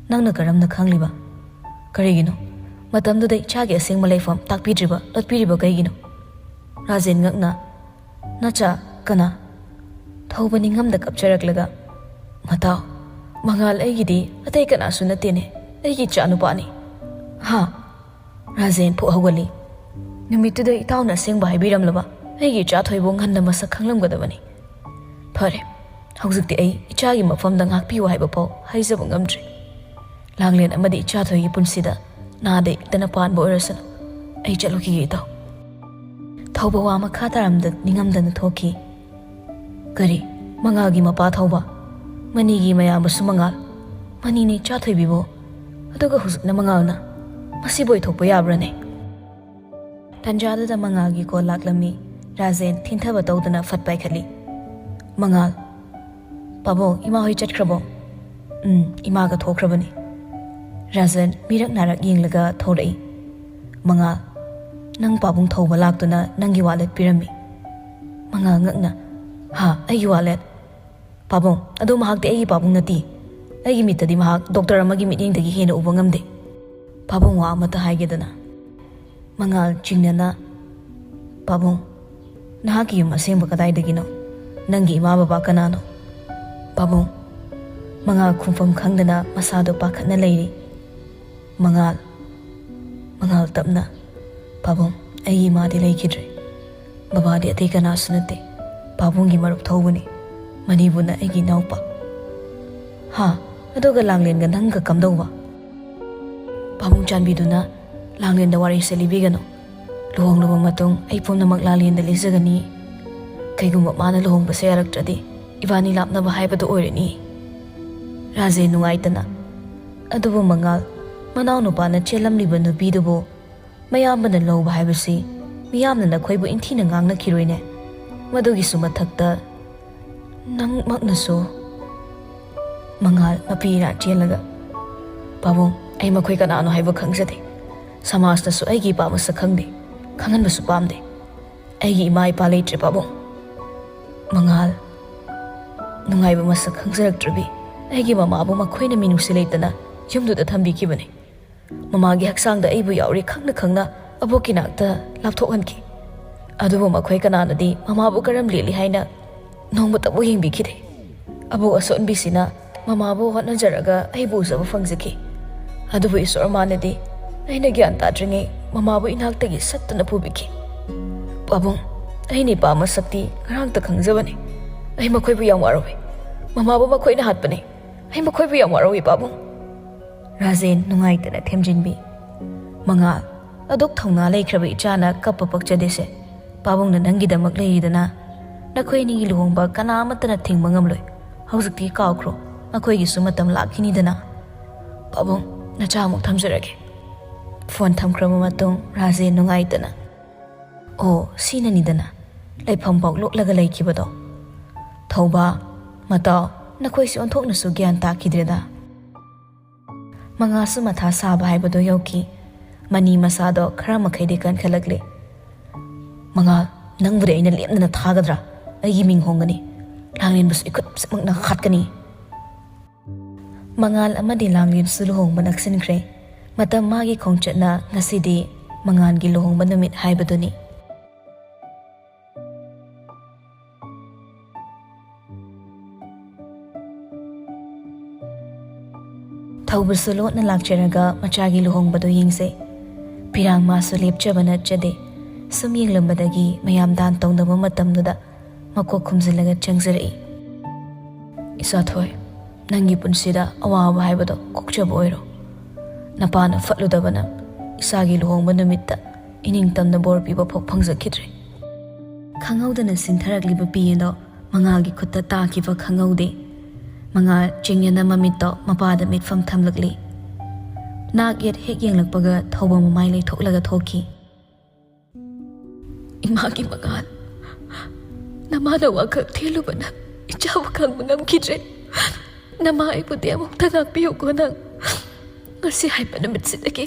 ꯅꯪꯅ ꯀꯔꯝꯅ ꯈꯪꯂꯤꯕ? ꯀꯔꯤꯒꯤꯅꯣ ꯃꯇꯝꯗꯨꯗ ꯏꯆꯥꯒꯤ ꯑꯁꯦꯡꯕ ꯂꯩꯐꯝ ꯇꯥꯛꯄꯤꯗ꯭ꯔꯤꯕ, ꯂꯣꯠꯄꯤꯔꯤꯕ ꯀꯩꯒꯤꯅꯣ?" ꯔꯥꯖꯦꯟ ꯉꯛꯅ, "ꯅꯆꯥ ꯀꯅꯥ?" ꯊꯧꯕ ꯅꯤꯡꯉꯝꯗ ꯀꯞꯆꯔꯛꯂꯒ, "ꯃꯇꯥꯎ, ꯃꯉꯥꯜ ꯑꯩꯒꯤꯗꯤ ꯑꯇꯩ ꯀꯅꯥꯁꯨ ꯅꯠꯇꯦꯅꯦ, ꯑꯩꯒꯤ ꯏꯆꯥ ꯅꯨꯄꯥꯅꯤ꯫" "ꯍꯥ?" ꯔꯥꯖꯦꯟ ꯐꯨꯛ ꯍꯧꯒꯠꯂꯤ꯫ "ꯅꯨꯃꯤꯠꯇꯨꯗ ꯏꯇꯥꯎꯅ ꯑꯁꯦꯡꯕ ꯍꯥꯏꯕꯤꯔꯝꯂꯕ ꯑꯩꯒꯤ ꯏꯆꯥ ꯊꯣꯏꯕꯣ ꯉꯟꯅ ꯃꯁꯛ ꯈꯪꯂꯝꯒꯗꯕꯅꯤ꯫ ꯐꯔꯦ, ꯍꯧꯖꯤꯛꯇꯤ ꯑꯩ ꯏꯆꯥꯒꯤ ꯃꯐꯝꯗ ꯉꯥꯛꯄꯤꯌꯨ ꯍꯥꯏꯕ ꯐꯥꯎ ꯍꯥꯏꯖꯕ ꯉꯝꯗ꯭ꯔꯤ꯫ ꯂꯥꯡꯂꯦꯟ ꯑꯃꯗꯤ ꯏꯆꯥ ꯊꯣꯏꯒꯤ ꯄꯨꯟꯁꯤꯗ ꯅꯥꯗ ꯌꯦꯛꯇꯅ ꯄꯥꯟꯕ ꯑꯣꯏꯔꯁꯅꯨ꯫ ꯑꯩ ꯆꯠꯂꯨꯈꯤꯒꯦ ꯏꯇꯥꯎ꯫" ꯊꯧꯕ ꯋꯥ ꯃꯈꯥ ꯇꯥꯔꯝꯗ ꯅꯤꯡꯉꯝꯗꯅ ꯊꯣꯛꯈꯤ꯫ "ꯀꯔꯤ? ꯃꯉꯥꯜꯒꯤ ꯃꯄꯥ ꯊꯧꯕ? ꯃꯅꯤꯒꯤ ꯃꯌꯥꯝꯕꯁꯨ ꯃꯉꯥꯜ? ꯃꯅꯤꯅꯦ ꯏꯆꯥ ꯊꯣꯏꯕꯤꯕꯨ? ꯑꯗꯨꯒ ꯍꯧꯖꯤꯛꯅ ꯃꯉꯥꯜꯅ? ꯃꯁꯤꯕꯨ ꯑꯣꯏꯊꯣꯛꯄ ꯌꯥꯕ꯭ꯔꯅꯦ?" ꯇꯟꯖꯥꯗꯨꯗ ꯃꯉꯥꯜꯒꯤ ꯀꯣꯜ ꯂꯥꯛꯂꯝꯃꯤ꯫ ꯔꯥꯖꯦꯟ ꯊꯤꯟꯊꯕ ꯇꯧꯗꯅ ꯐꯠ ꯄꯥꯏꯈꯠꯂꯤ꯫ "ꯃꯉꯥꯜ꯫" "ꯄꯥꯕꯨꯡ, ꯏꯃꯥ ꯍꯣꯏ ꯆꯠꯈ꯭ꯔꯕꯣ?" "ꯎꯝ, ꯏꯃꯥꯒ ꯊꯣꯛꯈ꯭ꯔꯕꯅꯤ꯫" ꯔꯥꯖꯦꯟ ꯃꯤꯔꯛ ꯅꯥꯔꯛ ꯌꯦꯡꯂꯒ ꯊꯣꯔꯛꯏ꯫ "ꯃꯉꯥꯜ, ꯅꯪ ꯄꯥꯕꯨꯡ ꯊꯧꯕ ꯂꯥꯛꯇꯨꯅ ꯅꯪꯒꯤ ꯋꯥꯂꯦꯠ ꯄꯤꯔꯝꯃꯤ꯫" ꯃꯉꯥꯜ ꯉꯛꯅ, "ꯍꯥ, ꯑꯩꯒꯤ ꯋꯥꯂꯦꯠ? ꯄꯥꯕꯨꯡ, ꯑꯗꯣ ꯃꯍꯥꯛꯇꯤ ꯑꯩꯒꯤ ꯄꯥꯕꯨꯡ ꯅꯠꯇꯦ꯫ ꯑꯩꯒꯤ ꯃꯤꯠꯇꯗꯤ ꯃꯍꯥꯛ ꯗꯣꯛꯇꯔ ꯑꯃꯒꯤ ꯃꯤꯠꯌꯦꯡꯗꯒꯤ ꯍꯦꯟꯅ ꯎꯕ ꯉꯝꯗꯦ꯫ "ꯄꯥꯕꯨꯡ, ꯋꯥ ꯑꯃꯇ ꯍꯥꯏꯒꯦꯗꯅ?" ꯃꯉꯥꯜ ꯆꯤꯡꯅꯅ, "ꯄꯥꯕꯨꯡ, ꯅꯍꯥꯛꯀꯤ ꯌꯨꯝ ꯑꯁꯦꯡꯕ ꯀꯗꯥꯏꯗꯒꯤꯅꯣ? ꯅꯪꯒꯤ ꯏꯃꯥ ꯕꯕꯥ ꯀꯅꯥꯅꯣ?" ꯄꯥꯕꯨꯡ꯫ ꯃꯉꯥꯜ ꯈꯨꯝꯐꯝ ꯈꯪꯗꯅ ꯃꯁꯥꯗꯣ ꯄꯥꯈꯠꯅ ꯂꯩꯔꯤ꯫ ꯃꯉꯥꯜ꯫ ꯃꯉꯥꯜ ꯇꯞꯅ, "ꯄꯥꯕꯨꯡ, ꯑꯩꯒꯤ ꯏꯃꯥꯗꯤ ꯂꯩꯈꯤꯗ꯭ꯔꯦ꯫ ꯕꯕꯥꯗꯤ ꯑꯇꯩ ꯀꯅꯥꯁꯨ ꯅꯠꯇꯦ꯫ ꯄꯥꯕꯨꯡꯒꯤ ꯃꯔꯨꯞ ꯊꯧꯕꯅꯤ꯫ ꯃꯅꯤꯕꯨꯅ ꯑꯩꯒꯤ ꯏꯅꯥꯎꯄꯥ꯫" "ꯍꯥ? ꯑꯗꯨꯒ ꯂꯥꯡꯂꯦꯟꯒ ꯅꯪꯒ ꯀꯝꯗꯧꯕ?" "ꯄꯥꯕꯨꯡ, ꯆꯥꯟꯕꯤꯗꯨꯅ ꯂꯥꯡꯂꯦꯟꯗ ꯋꯥꯔꯤꯁꯦ ꯂꯤꯕꯤꯒꯅꯨ꯫ ꯂꯨꯍꯣꯡꯂꯕ ꯃꯇꯨꯡ ꯑꯩ ꯄꯨꯝꯅꯃꯛ ꯂꯥꯡꯂꯦꯟꯗ ꯂꯤꯖꯒꯅꯤ꯫ ꯀꯩꯒꯨꯝꯕ ꯃꯥꯅ ꯂꯨꯍꯣꯡꯕꯁꯦ ꯌꯥꯔꯛꯇ꯭ꯔꯗꯤ ꯏꯕꯥꯅꯤ ꯂꯥꯞꯅꯕ ꯍꯥꯏꯕꯗꯨ ꯑꯣꯏꯔꯅꯤ꯫" ꯔꯥꯖꯦꯟ ꯅꯨꯡꯉꯥꯏꯇꯅ, "ꯑꯗꯨꯕꯨ ꯃꯉꯥꯜ, ꯃꯅꯥꯎꯅꯨꯄꯥꯅ ꯆꯦꯜꯂꯝꯂꯤꯕ ꯅꯨꯄꯤꯗꯨꯕꯨ ꯃꯌꯥꯝꯕꯅ ꯂꯧꯕ ꯍꯥꯏꯕꯁꯤ ꯃꯤꯌꯥꯝꯅ ꯅꯈꯣꯏꯕꯨ ꯏꯟꯊꯤꯅ ꯉꯥꯡꯅꯈꯤꯔꯣꯏꯅꯦ꯫ ꯃꯗꯨꯒꯤꯁꯨ ꯃꯊꯛꯇ ꯅꯪꯃꯛꯅꯁꯨ꯫" ꯃꯉꯥꯜ ꯃꯄꯤ ꯏꯔꯥ ꯆꯦꯜꯂꯒ, "ꯄꯥꯕꯨꯡ, ꯑꯩ ꯃꯈꯣꯏ ꯀꯅꯥꯅꯣ ꯍꯥꯏꯕ ꯈꯪꯖꯗꯦ꯫ ꯁꯃꯥꯖꯅꯁꯨ ꯑꯩꯒꯤ ꯏꯄꯥ ꯃꯁꯛ ꯈꯪꯗꯦ, ꯈꯪꯍꯟꯕꯁꯨ ꯄꯥꯝꯗꯦ꯫ ꯑꯩꯒꯤ ꯏꯃꯥ ꯏꯄꯥ ꯂꯩꯇ꯭ꯔꯦ, ꯄꯥꯕꯨꯡ꯫" ꯃꯉꯥꯜ꯫ "ꯅꯨꯡꯉꯥꯏꯕ ꯃꯁꯛ ꯈꯪꯖꯔꯛꯇ꯭ꯔꯕꯤ ꯑꯩꯒꯤ ꯃꯃꯥꯕꯨ ꯃꯈꯣꯏꯅ ꯃꯤꯅꯨꯡꯁꯤ ꯂꯩꯇꯅ ꯌꯨꯝꯗꯨꯗ ꯊꯝꯕꯤꯈꯤꯕꯅꯤ꯫ ꯃꯃꯥꯒꯤ ꯍꯛꯆꯥꯡꯗ ꯑꯩꯕꯨ ꯌꯥꯎꯔꯦ ꯈꯪꯅ ꯈꯪꯅ ꯑꯕꯣꯛꯀꯤ ꯅꯥꯛꯇ ꯂꯥꯞꯊꯣꯛꯍꯟꯈꯤ꯫ ꯑꯗꯨꯕꯨ ꯃꯈꯣꯏ ꯀꯅꯥꯅꯗꯤ ꯃꯃꯥꯕꯨ ꯀꯔꯝ ꯂꯦꯜꯂꯤ ꯍꯥꯏꯅ ꯅꯣꯡꯃꯇꯕꯨ ꯌꯦꯡꯕꯤꯈꯤꯗꯦ꯫ ꯑꯕꯣꯛ ꯑꯁꯣꯟꯕꯤꯁꯤꯅ ꯃꯃꯥꯕꯨ ꯍꯣꯠꯅꯖꯔꯒ ꯑꯩꯕꯨ ꯎꯖꯕ ꯐꯪꯖꯈꯤ꯫ ꯑꯗꯨꯕꯨ ꯏꯁꯣꯔ ꯃꯥꯅꯗꯤ ꯑꯩꯅ ꯒ꯭ꯌꯥꯟ ꯇꯥꯗ꯭ꯔꯤꯉꯩ ꯃꯃꯥꯕꯨ ꯏꯅꯥꯛꯇꯒꯤ ꯁꯠꯇꯨꯅ ꯄꯨꯕꯤꯈꯤ꯫ ꯄꯥꯕꯨꯡ, ꯑꯩꯅ ꯏꯄꯥ ꯃꯁꯛꯇꯤ ꯉꯔꯥꯡꯇ ꯈꯪꯖꯕꯅꯤ꯫ ꯑꯩ ꯃꯈꯣꯏꯕꯨ ꯌꯥꯝ ꯋꯥꯔꯧꯏ꯫ ꯃꯃꯥꯕꯨ ꯃꯈꯣꯏꯅ ꯍꯥꯠꯄꯅꯤ꯫ ꯑꯩ ꯃꯈꯣꯏꯕꯨ ꯌꯥꯝ ꯋꯥꯔꯧꯏ, ꯄꯥꯕꯨꯡ꯫" ꯔꯥꯖꯦꯟ ꯅꯨꯡꯉꯥꯏꯇꯅ ꯊꯦꯝꯖꯤꯟꯕꯤ꯫ "ꯃꯉꯥꯜ, ꯑꯗꯨꯛ ꯊꯧꯅꯥ ꯂꯩꯈ꯭ꯔꯕ ꯏꯆꯥꯅ ꯀꯞꯄ ꯄꯛꯆꯗꯦꯁꯦ꯫ ꯄꯥꯕꯨꯡꯅ ꯅꯪꯒꯤꯗꯃꯛ ꯂꯩꯔꯤꯗꯅ꯫ ꯅꯈꯣꯏ ꯑꯅꯤꯒꯤ ꯂꯨꯍꯣꯡꯕ ꯀꯅꯥ ꯑꯃꯠꯇꯅ ꯊꯤꯡꯕ ꯉꯝꯂꯣꯏ꯫ ꯍꯧꯖꯤꯛꯇꯤ ꯀꯥꯎꯈ꯭ꯔꯣ꯫ ꯃꯈꯣꯏꯒꯤꯁꯨ ꯃꯇꯝ ꯂꯥꯛꯈꯤꯅꯤꯗꯅ꯫ ꯄꯥꯕꯨꯡ, ꯅꯆꯥ ꯑꯃꯨꯛ ꯊꯝꯖꯔꯒꯦ꯫" ꯐꯣꯟ ꯊꯝꯈ꯭ꯔꯕ ꯃꯇꯨꯡ ꯔꯥꯖꯦꯟ ꯅꯨꯡꯉꯥꯏꯇꯅ, "ꯑꯣ, ꯁꯤꯅꯅꯤꯗꯅ꯫ ꯂꯩꯐꯝ ꯐꯥꯎ ꯂꯣꯠꯂꯒ ꯂꯩꯈꯤꯕꯗꯣ꯫ ꯊꯧꯕ, ꯃꯇꯥꯎ, ꯅꯈꯣꯏꯁꯤ ꯑꯣꯟꯊꯣꯛꯅꯁꯨ ꯒ꯭ꯌꯥꯟ ꯇꯥꯈꯤꯗ꯭ꯔꯦꯗ꯫" ꯃꯉꯥꯜꯁꯨ ꯃꯊꯥ ꯁꯥꯕ ꯍꯥꯏꯕꯗꯣ ꯌꯧꯈꯤ꯫ ꯃꯅꯤ ꯃꯁꯥꯗꯣ ꯈꯔ ꯃꯈꯩꯗꯤ ꯀꯟꯈꯠꯂꯛꯂꯦ꯫ "ꯃꯉꯥꯜ, ꯅꯪꯕꯨꯗꯤ ꯑꯩꯅ ꯂꯦꯝꯅꯅ ꯊꯥꯒꯗ꯭ꯔꯥ? ꯑꯩꯒꯤ ꯃꯤꯡ ꯍꯣꯡꯒꯅꯤ꯫ ꯂꯥꯡꯂꯦꯟꯕꯁꯨ ꯏꯈꯨꯠ ꯄꯤꯁꯛꯃꯛꯅ ꯍꯥꯠꯀꯅꯤ꯫" ꯃꯉꯥꯜ ꯑꯃꯗꯤ ꯂꯥꯡꯂꯦꯟꯁꯨ ꯂꯨꯍꯣꯡꯕ ꯅꯛꯁꯤꯟꯈ꯭ꯔꯦ꯫ ꯃꯇꯝ ꯃꯥꯒꯤ ꯈꯣꯡꯆꯠꯅ ꯉꯁꯤꯗꯤ ꯃꯉꯥꯜꯒꯤ ꯂꯨꯍꯣꯡꯕ ꯅꯨꯃꯤꯠ ꯍꯥꯏꯕꯗꯨꯅꯤ꯫ ꯊꯧꯕꯁꯨ ꯂꯣꯠꯅ ꯂꯥꯛꯆꯔꯒ ꯃꯆꯥꯒꯤ ꯂꯨꯍꯣꯡꯕꯗꯨ ꯌꯦꯡꯖꯩ꯫ ꯄꯤꯔꯥꯡ ꯃꯥꯁꯨ ꯂꯦꯞꯆꯕ ꯅꯠꯆꯗꯦ꯫ ꯁꯨꯝ ꯌꯦꯡꯂꯝꯕꯗꯒꯤ ꯃꯌꯥꯝ ꯗꯥꯟ ꯇꯧꯅꯕ ꯃꯇꯝꯗꯨꯗ ꯃꯀꯣꯛ ꯈꯨꯝꯖꯤꯜꯂꯒ ꯆꯪꯖꯔꯛꯏ꯫ "ꯏꯆꯥꯊꯣꯏ, ꯅꯪꯒꯤ ꯄꯨꯟꯁꯤꯗ ꯑꯋꯥꯕ ꯍꯥꯏꯕꯗꯣ ꯀꯣꯛꯆꯕ ꯑꯣꯏꯔꯣ꯫ ꯅꯄꯥꯅ ꯐꯠꯂꯨꯗꯕꯅ ꯏꯆꯥꯒꯤ ꯂꯨꯍꯣꯡꯕ ꯅꯨꯃꯤꯠꯇ ꯏꯅꯤꯡꯇꯝꯅ ꯕꯣꯔ ꯄꯤꯕ ꯐꯥꯎ ꯐꯪꯖꯈꯤꯗ꯭ꯔꯦ꯫" ꯈꯪꯍꯧꯗꯅ ꯁꯤꯟꯊꯔꯛꯂꯤꯕ ꯄꯤ ꯑꯗꯣ ꯃꯉꯥꯜꯒꯤ ꯈꯨꯠꯇ ꯇꯥꯈꯤꯕ ꯈꯪꯍꯧꯗꯦ꯫ ꯃꯉꯥꯜ ꯆꯤꯡꯅꯅ ꯃꯃꯤꯠꯇꯣ ꯃꯄꯥꯗ ꯃꯤꯠꯐꯝ ꯊꯝꯂꯛꯂꯤ꯫ ꯅꯥꯛ ꯌꯦꯠ ꯍꯦꯛ ꯌꯦꯡꯂꯛꯄꯒ ꯊꯧꯕ ꯃꯃꯥꯏ ꯂꯩꯊꯣꯛꯂꯒ ꯊꯣꯛꯈꯤ꯫ "ꯏꯃꯥꯒꯤ ꯃꯉꯥꯜ, ꯅꯃꯥꯅ ꯋꯥꯈꯜ ꯊꯦꯜꯂꯨꯕꯅ ꯏꯆꯥꯕꯨ ꯈꯪꯕ ꯉꯝꯈꯤꯗ꯭ꯔꯦ꯫ ꯅꯃꯥ ꯑꯩꯕꯨꯗꯤ ꯑꯃꯨꯛꯇ ꯉꯥꯛꯄꯤꯌꯨꯀꯣ ꯅꯪ꯫ ꯉꯁꯤ ꯍꯥꯏꯕ ꯅꯨꯃꯤꯠꯁꯤꯗꯒꯤ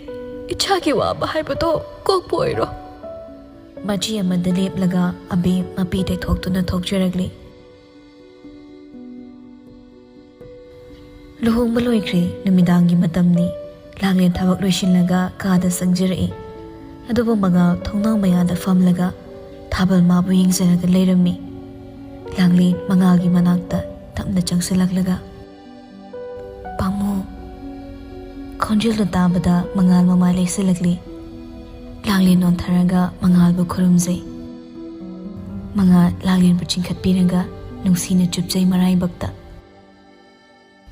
ꯏꯆꯥꯒꯤ ꯋꯥꯕ ꯍꯥꯏꯕꯗꯣ ꯀꯣꯛꯄ ꯑꯣꯏꯔꯣ꯫" ꯃꯆꯤ ꯑꯃꯗ ꯂꯦꯞꯂꯒ ꯑꯕꯦ ꯃꯄꯤ ꯇꯩꯊꯣꯛꯇꯨꯅ ꯊꯣꯛꯆꯔꯛꯂꯤ꯫ ꯂꯨꯍꯣꯡꯕ ꯂꯣꯏꯈ꯭ꯔꯦ, ꯅꯨꯃꯤꯗꯥꯡꯒꯤ ꯃꯇꯝꯅꯤ꯫ ꯂꯥꯡꯂꯦꯟ ꯊꯕꯛ ꯂꯣꯏꯁꯤꯜꯂꯒ ꯀꯥꯗ ꯆꯪꯖꯔꯛꯏ꯫ ꯑꯗꯨꯕꯨ ꯃꯉꯥꯜ ꯊꯣꯡꯅꯥꯎ ꯃꯌꯥꯗ ꯐꯝꯂꯒ ꯊꯥꯕꯜ ꯃꯥꯕꯨ ꯌꯦꯡꯖꯔꯒ ꯂꯩꯔꯝꯃꯤ꯫ ꯂꯥꯡꯂꯦꯟ ꯃꯉꯥꯜꯒꯤ ꯃꯅꯥꯛꯇ ꯇꯞꯅ ꯆꯪꯁꯤꯜꯂꯛꯂꯒ, "ꯄꯥꯝꯃꯨ꯫" ꯈꯣꯟꯖꯦꯜꯗꯨ ꯇꯥꯕꯗ ꯃꯉꯥꯜ ꯃꯃꯥꯏ ꯂꯩꯁꯤꯜꯂꯛꯂꯤ꯫ ꯂꯥꯡꯂꯦꯟ ꯅꯣꯟꯊꯔꯒ ꯃꯉꯥꯜꯕꯨ ꯈꯨꯔꯨꯝꯖꯩ꯫ ꯃꯉꯥꯜ ꯂꯥꯡꯂꯦꯟꯕꯨ ꯆꯤꯡꯈꯠꯄꯤꯔꯒ ꯅꯨꯡꯁꯤꯅ ꯆꯨꯞꯆꯩ ꯃꯔꯥꯏꯕꯛꯇ꯫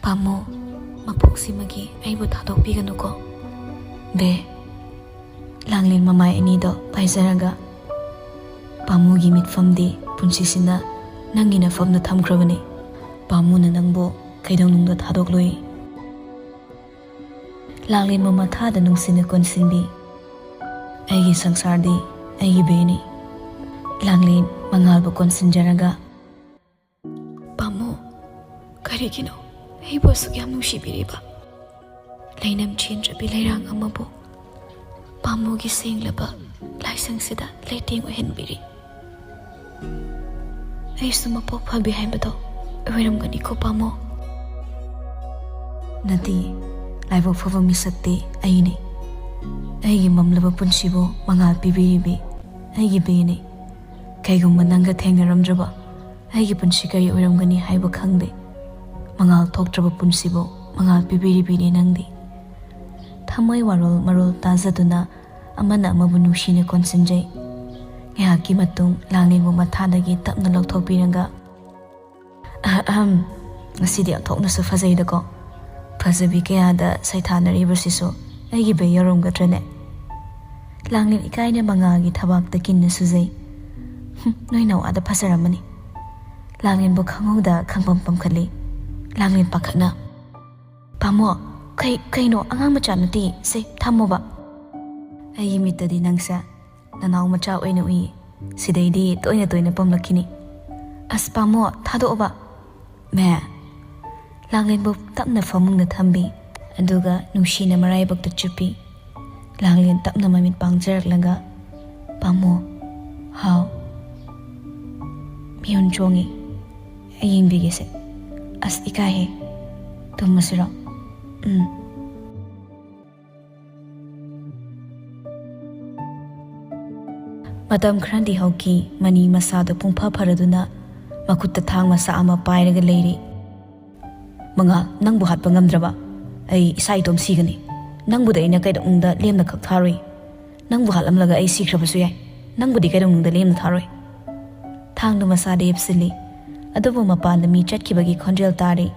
"ꯄꯥꯝꯃꯨ, ꯃꯄꯣꯛꯁꯤꯃꯒꯤ ꯑꯩꯕꯨ ꯊꯥꯗꯣꯛꯄꯤꯒꯅꯨꯀꯣ꯫" "ꯕꯦ꯫" ꯂꯥꯡꯂꯦꯟ ꯃꯃꯥꯏ ꯑꯅꯤꯗꯣ ꯄꯥꯏꯖꯔꯒ, "ꯄꯥꯝꯃꯨꯒꯤ ꯃꯤꯠꯐꯝꯗꯤ ꯄꯨꯟꯁꯤꯁꯤꯅ ꯅꯪꯒꯤ ꯅꯐꯝꯗ ꯊꯝꯈ꯭ꯔꯕꯅꯤ꯫ ꯄꯥꯝꯃꯨꯅ ꯅꯪꯕꯨ ꯀꯩꯗꯧꯅꯨꯡꯗ ꯊꯥꯗꯣꯛꯂꯣꯏ꯫" ꯂꯥꯡꯂꯦꯟꯕꯨ ꯃꯊꯥꯗ ꯅꯨꯡꯁꯤꯅ ꯀꯣꯟꯁꯤꯟꯕꯤ꯫ "ꯑꯩꯒꯤ ꯁꯪꯁꯥꯔꯗꯤ ꯑꯩꯒꯤ ꯕꯦꯅꯤ꯫" ꯂꯥꯡꯂꯦꯟ ꯃꯉꯥꯜꯕꯨ ꯀꯣꯟꯁꯤꯟꯖꯔꯒ, "ꯄꯥꯝꯃꯨ, ꯀꯔꯤꯒꯤꯅꯣ ꯑꯩꯕꯨ ꯑꯁꯨꯛ ꯌꯥꯝ ꯅꯨꯡꯁꯤꯕꯤꯔꯤꯕ? ꯂꯩꯅꯝ ꯆꯦꯟꯗ꯭ꯔꯕꯤ ꯂꯩꯔꯥꯡ ꯑꯃꯕꯨ ꯄꯥꯝꯃꯨꯒꯤ ꯁꯦꯡꯂꯕ ꯂꯥꯏꯁꯪꯁꯤꯗ ꯂꯩꯇꯦꯡ ꯑꯣꯏꯍꯟꯕꯤꯔꯤ꯫ ꯑꯩꯁꯨ ꯃꯄꯣꯛ ꯐꯕꯤ ꯍꯥꯏꯕꯗꯣ ꯑꯣꯏꯔꯝꯒꯅꯤꯀꯣ ꯄꯥꯝꯃꯨ꯫" ꯅꯠꯇꯦ, ꯂꯥꯏꯕꯛ ꯐꯕ ꯃꯤꯁꯛꯇꯤ ꯑꯩꯅꯤ꯫ ꯑꯩꯒꯤ ꯃꯝꯂꯕ ꯄꯨꯟꯁꯤꯕꯨ ꯃꯉꯥꯜ ꯄꯤꯕꯤꯔꯤꯕꯤ ꯑꯩꯒꯤ ꯕꯦꯅꯤ꯫ ꯀꯩꯒꯨꯝꯕ ꯅꯪꯒ ꯊꯦꯡꯅꯔꯝꯗ꯭ꯔꯕ ꯑꯩꯒꯤ ꯄꯨꯟꯁꯤ ꯀꯔꯤ ꯑꯣꯏꯔꯝꯒꯅꯤ ꯍꯥꯏꯕ ꯈꯪꯗꯦ꯫ ꯃꯉꯥꯜ ꯊꯣꯛꯇ꯭ꯔꯕ ꯄꯨꯟꯁꯤꯕꯨ ꯃꯉꯥꯜ ꯄꯤꯕꯤꯔꯤꯕꯤꯅꯤ ꯅꯪꯗꯤ꯫ ꯊꯃꯣꯏ ꯋꯥꯔꯣꯜ ꯃꯔꯣꯜ ꯇꯥꯖꯗꯨꯅ ꯑꯃꯅ ꯑꯃꯕꯨ ꯅꯨꯡꯁꯤꯅ ꯀꯣꯟꯁꯤꯟꯖꯩ꯫ ꯉꯥꯏꯍꯥꯛꯀꯤ ꯃꯇꯨꯡ ꯂꯥꯡꯂꯦꯟꯕꯨ ꯃꯊꯥꯗꯒꯤ ꯇꯞꯅ ꯂꯧꯊꯣꯛꯄꯤꯔꯒ, "ꯑꯍꯝ, ꯉꯁꯤꯗꯤ ꯑꯣꯟꯊꯣꯛꯅꯁꯨ ꯐꯖꯩꯗꯀꯣ꯫ ꯐꯖꯕꯤ ꯀꯌꯥꯗ ꯁꯩꯊꯥꯅꯔꯤꯕꯁꯤꯁꯨ ꯑꯩꯒꯤ ꯕꯦ ꯌꯧꯔꯝꯒꯗ꯭ꯔꯅꯦ?" ꯂꯥꯡꯂꯦꯟ ꯏꯀꯥꯏꯅ ꯃꯉꯥꯜꯒꯤ ꯊꯕꯥꯛꯇ ꯀꯤꯟꯅ ꯁꯨꯖꯩ꯫ "ꯍꯨꯝ, ꯅꯣꯏ ꯅꯋꯥꯗ ꯐꯖꯔꯝꯃꯅꯤ꯫" ꯂꯥꯡꯂꯦꯟꯕꯨ ꯈꯪꯍꯧꯗ ꯈꯪꯄꯝ ꯄꯝꯈꯠꯂꯤ꯫ ꯂꯥꯡꯂꯦꯟ ꯄꯥꯈꯠꯅ, "ꯄꯥꯝꯃꯣ, ꯀꯩ-, ꯀꯩꯅꯣ, ꯑꯉꯥꯡ ꯃꯆꯥ ꯅꯠꯇꯦ, ꯁꯦ, ꯊꯝꯃꯣꯕ꯫" "ꯑꯩꯒꯤ ꯃꯤꯠꯇꯗꯤ ꯅꯪꯁꯦ ꯅꯅꯥꯎ ꯃꯆꯥ ꯑꯣꯏꯅ ꯎꯏ꯫ ꯁꯤꯗꯩꯗꯤ ꯇꯣꯏꯅ ꯇꯣꯏꯅ ꯄꯝꯂꯛꯈꯤꯅꯤ꯫" "ꯑꯁ, ꯄꯥꯝꯃꯣ, ꯊꯥꯗꯣꯛꯑꯣꯕ꯫" "ꯃꯦ꯫" ꯂꯥꯡꯂꯦꯟꯕꯨ ꯇꯞꯅ ꯐꯃꯨꯡꯗ ꯊꯝꯕꯤ, ꯑꯗꯨꯒ ꯅꯨꯡꯁꯤꯅ ꯃꯔꯥꯏꯕꯛꯇ ꯆꯨꯞꯄꯤ꯫ ꯂꯥꯡꯂꯦꯟ ꯇꯞꯅ ꯃꯃꯤꯠ ꯄꯥꯡꯖꯔꯛꯂꯒ, "ꯄꯥꯝꯃꯣ꯫" "ꯍꯥꯎ꯫" "ꯃꯤꯍꯨꯟ ꯆꯣꯡꯉꯤ꯫ ꯑꯩ ꯌꯦꯡꯕꯤꯒꯦꯁꯦ꯫" "ꯑꯁ, ꯏꯀꯥꯏꯍꯦ꯫ ꯇꯨꯝꯃꯁꯤꯔꯣ?" "ꯎꯝ꯫" ꯃꯇꯝ ꯈꯔꯗꯤ ꯍꯧꯈꯤ꯫ ꯃꯅꯤ ꯃꯁꯥꯗꯣ ꯄꯨꯡꯐ ꯐꯔꯗꯨꯅ ꯃꯈꯨꯠꯇ ꯊꯥꯡ ꯃꯆꯥ ꯑꯃ ꯄꯥꯏꯔꯒ ꯂꯩꯔꯤ꯫ "ꯃꯉꯥꯜ, ꯅꯪꯕꯨ ꯍꯥꯠꯄ ꯉꯝꯗ꯭ꯔꯕ ꯑꯩ ꯏꯁꯥ ꯏꯇꯣꯝ ꯁꯤꯒꯅꯤ꯫ ꯅꯪꯕꯨꯗꯤ ꯑꯩꯅ ꯀꯩꯗꯧꯅꯨꯡꯗ ꯂꯦꯝꯅ ꯈꯛ ꯊꯥꯔꯣꯏ꯫ ꯅꯪꯕꯨ ꯍꯥꯠꯂꯝꯂꯒ ꯑꯩ ꯁꯤꯈ꯭ꯔꯕꯁꯨ ꯌꯥꯏ꯫ ꯅꯪꯕꯨꯗꯤ ꯀꯩꯗꯧꯅꯨꯡꯗ ꯂꯦꯝꯅ ꯊꯥꯔꯣꯏ꯫" ꯊꯥꯡꯗꯨ ꯃꯁꯥꯗ ꯌꯦꯞꯁꯤꯜꯂꯤ꯫ ꯑꯗꯨꯕꯨ ꯃꯄꯥꯟꯗ ꯃꯤ ꯆꯠꯈꯤꯕꯒꯤ ꯈꯣꯟꯖꯦꯜ ꯇꯥꯔꯤ꯫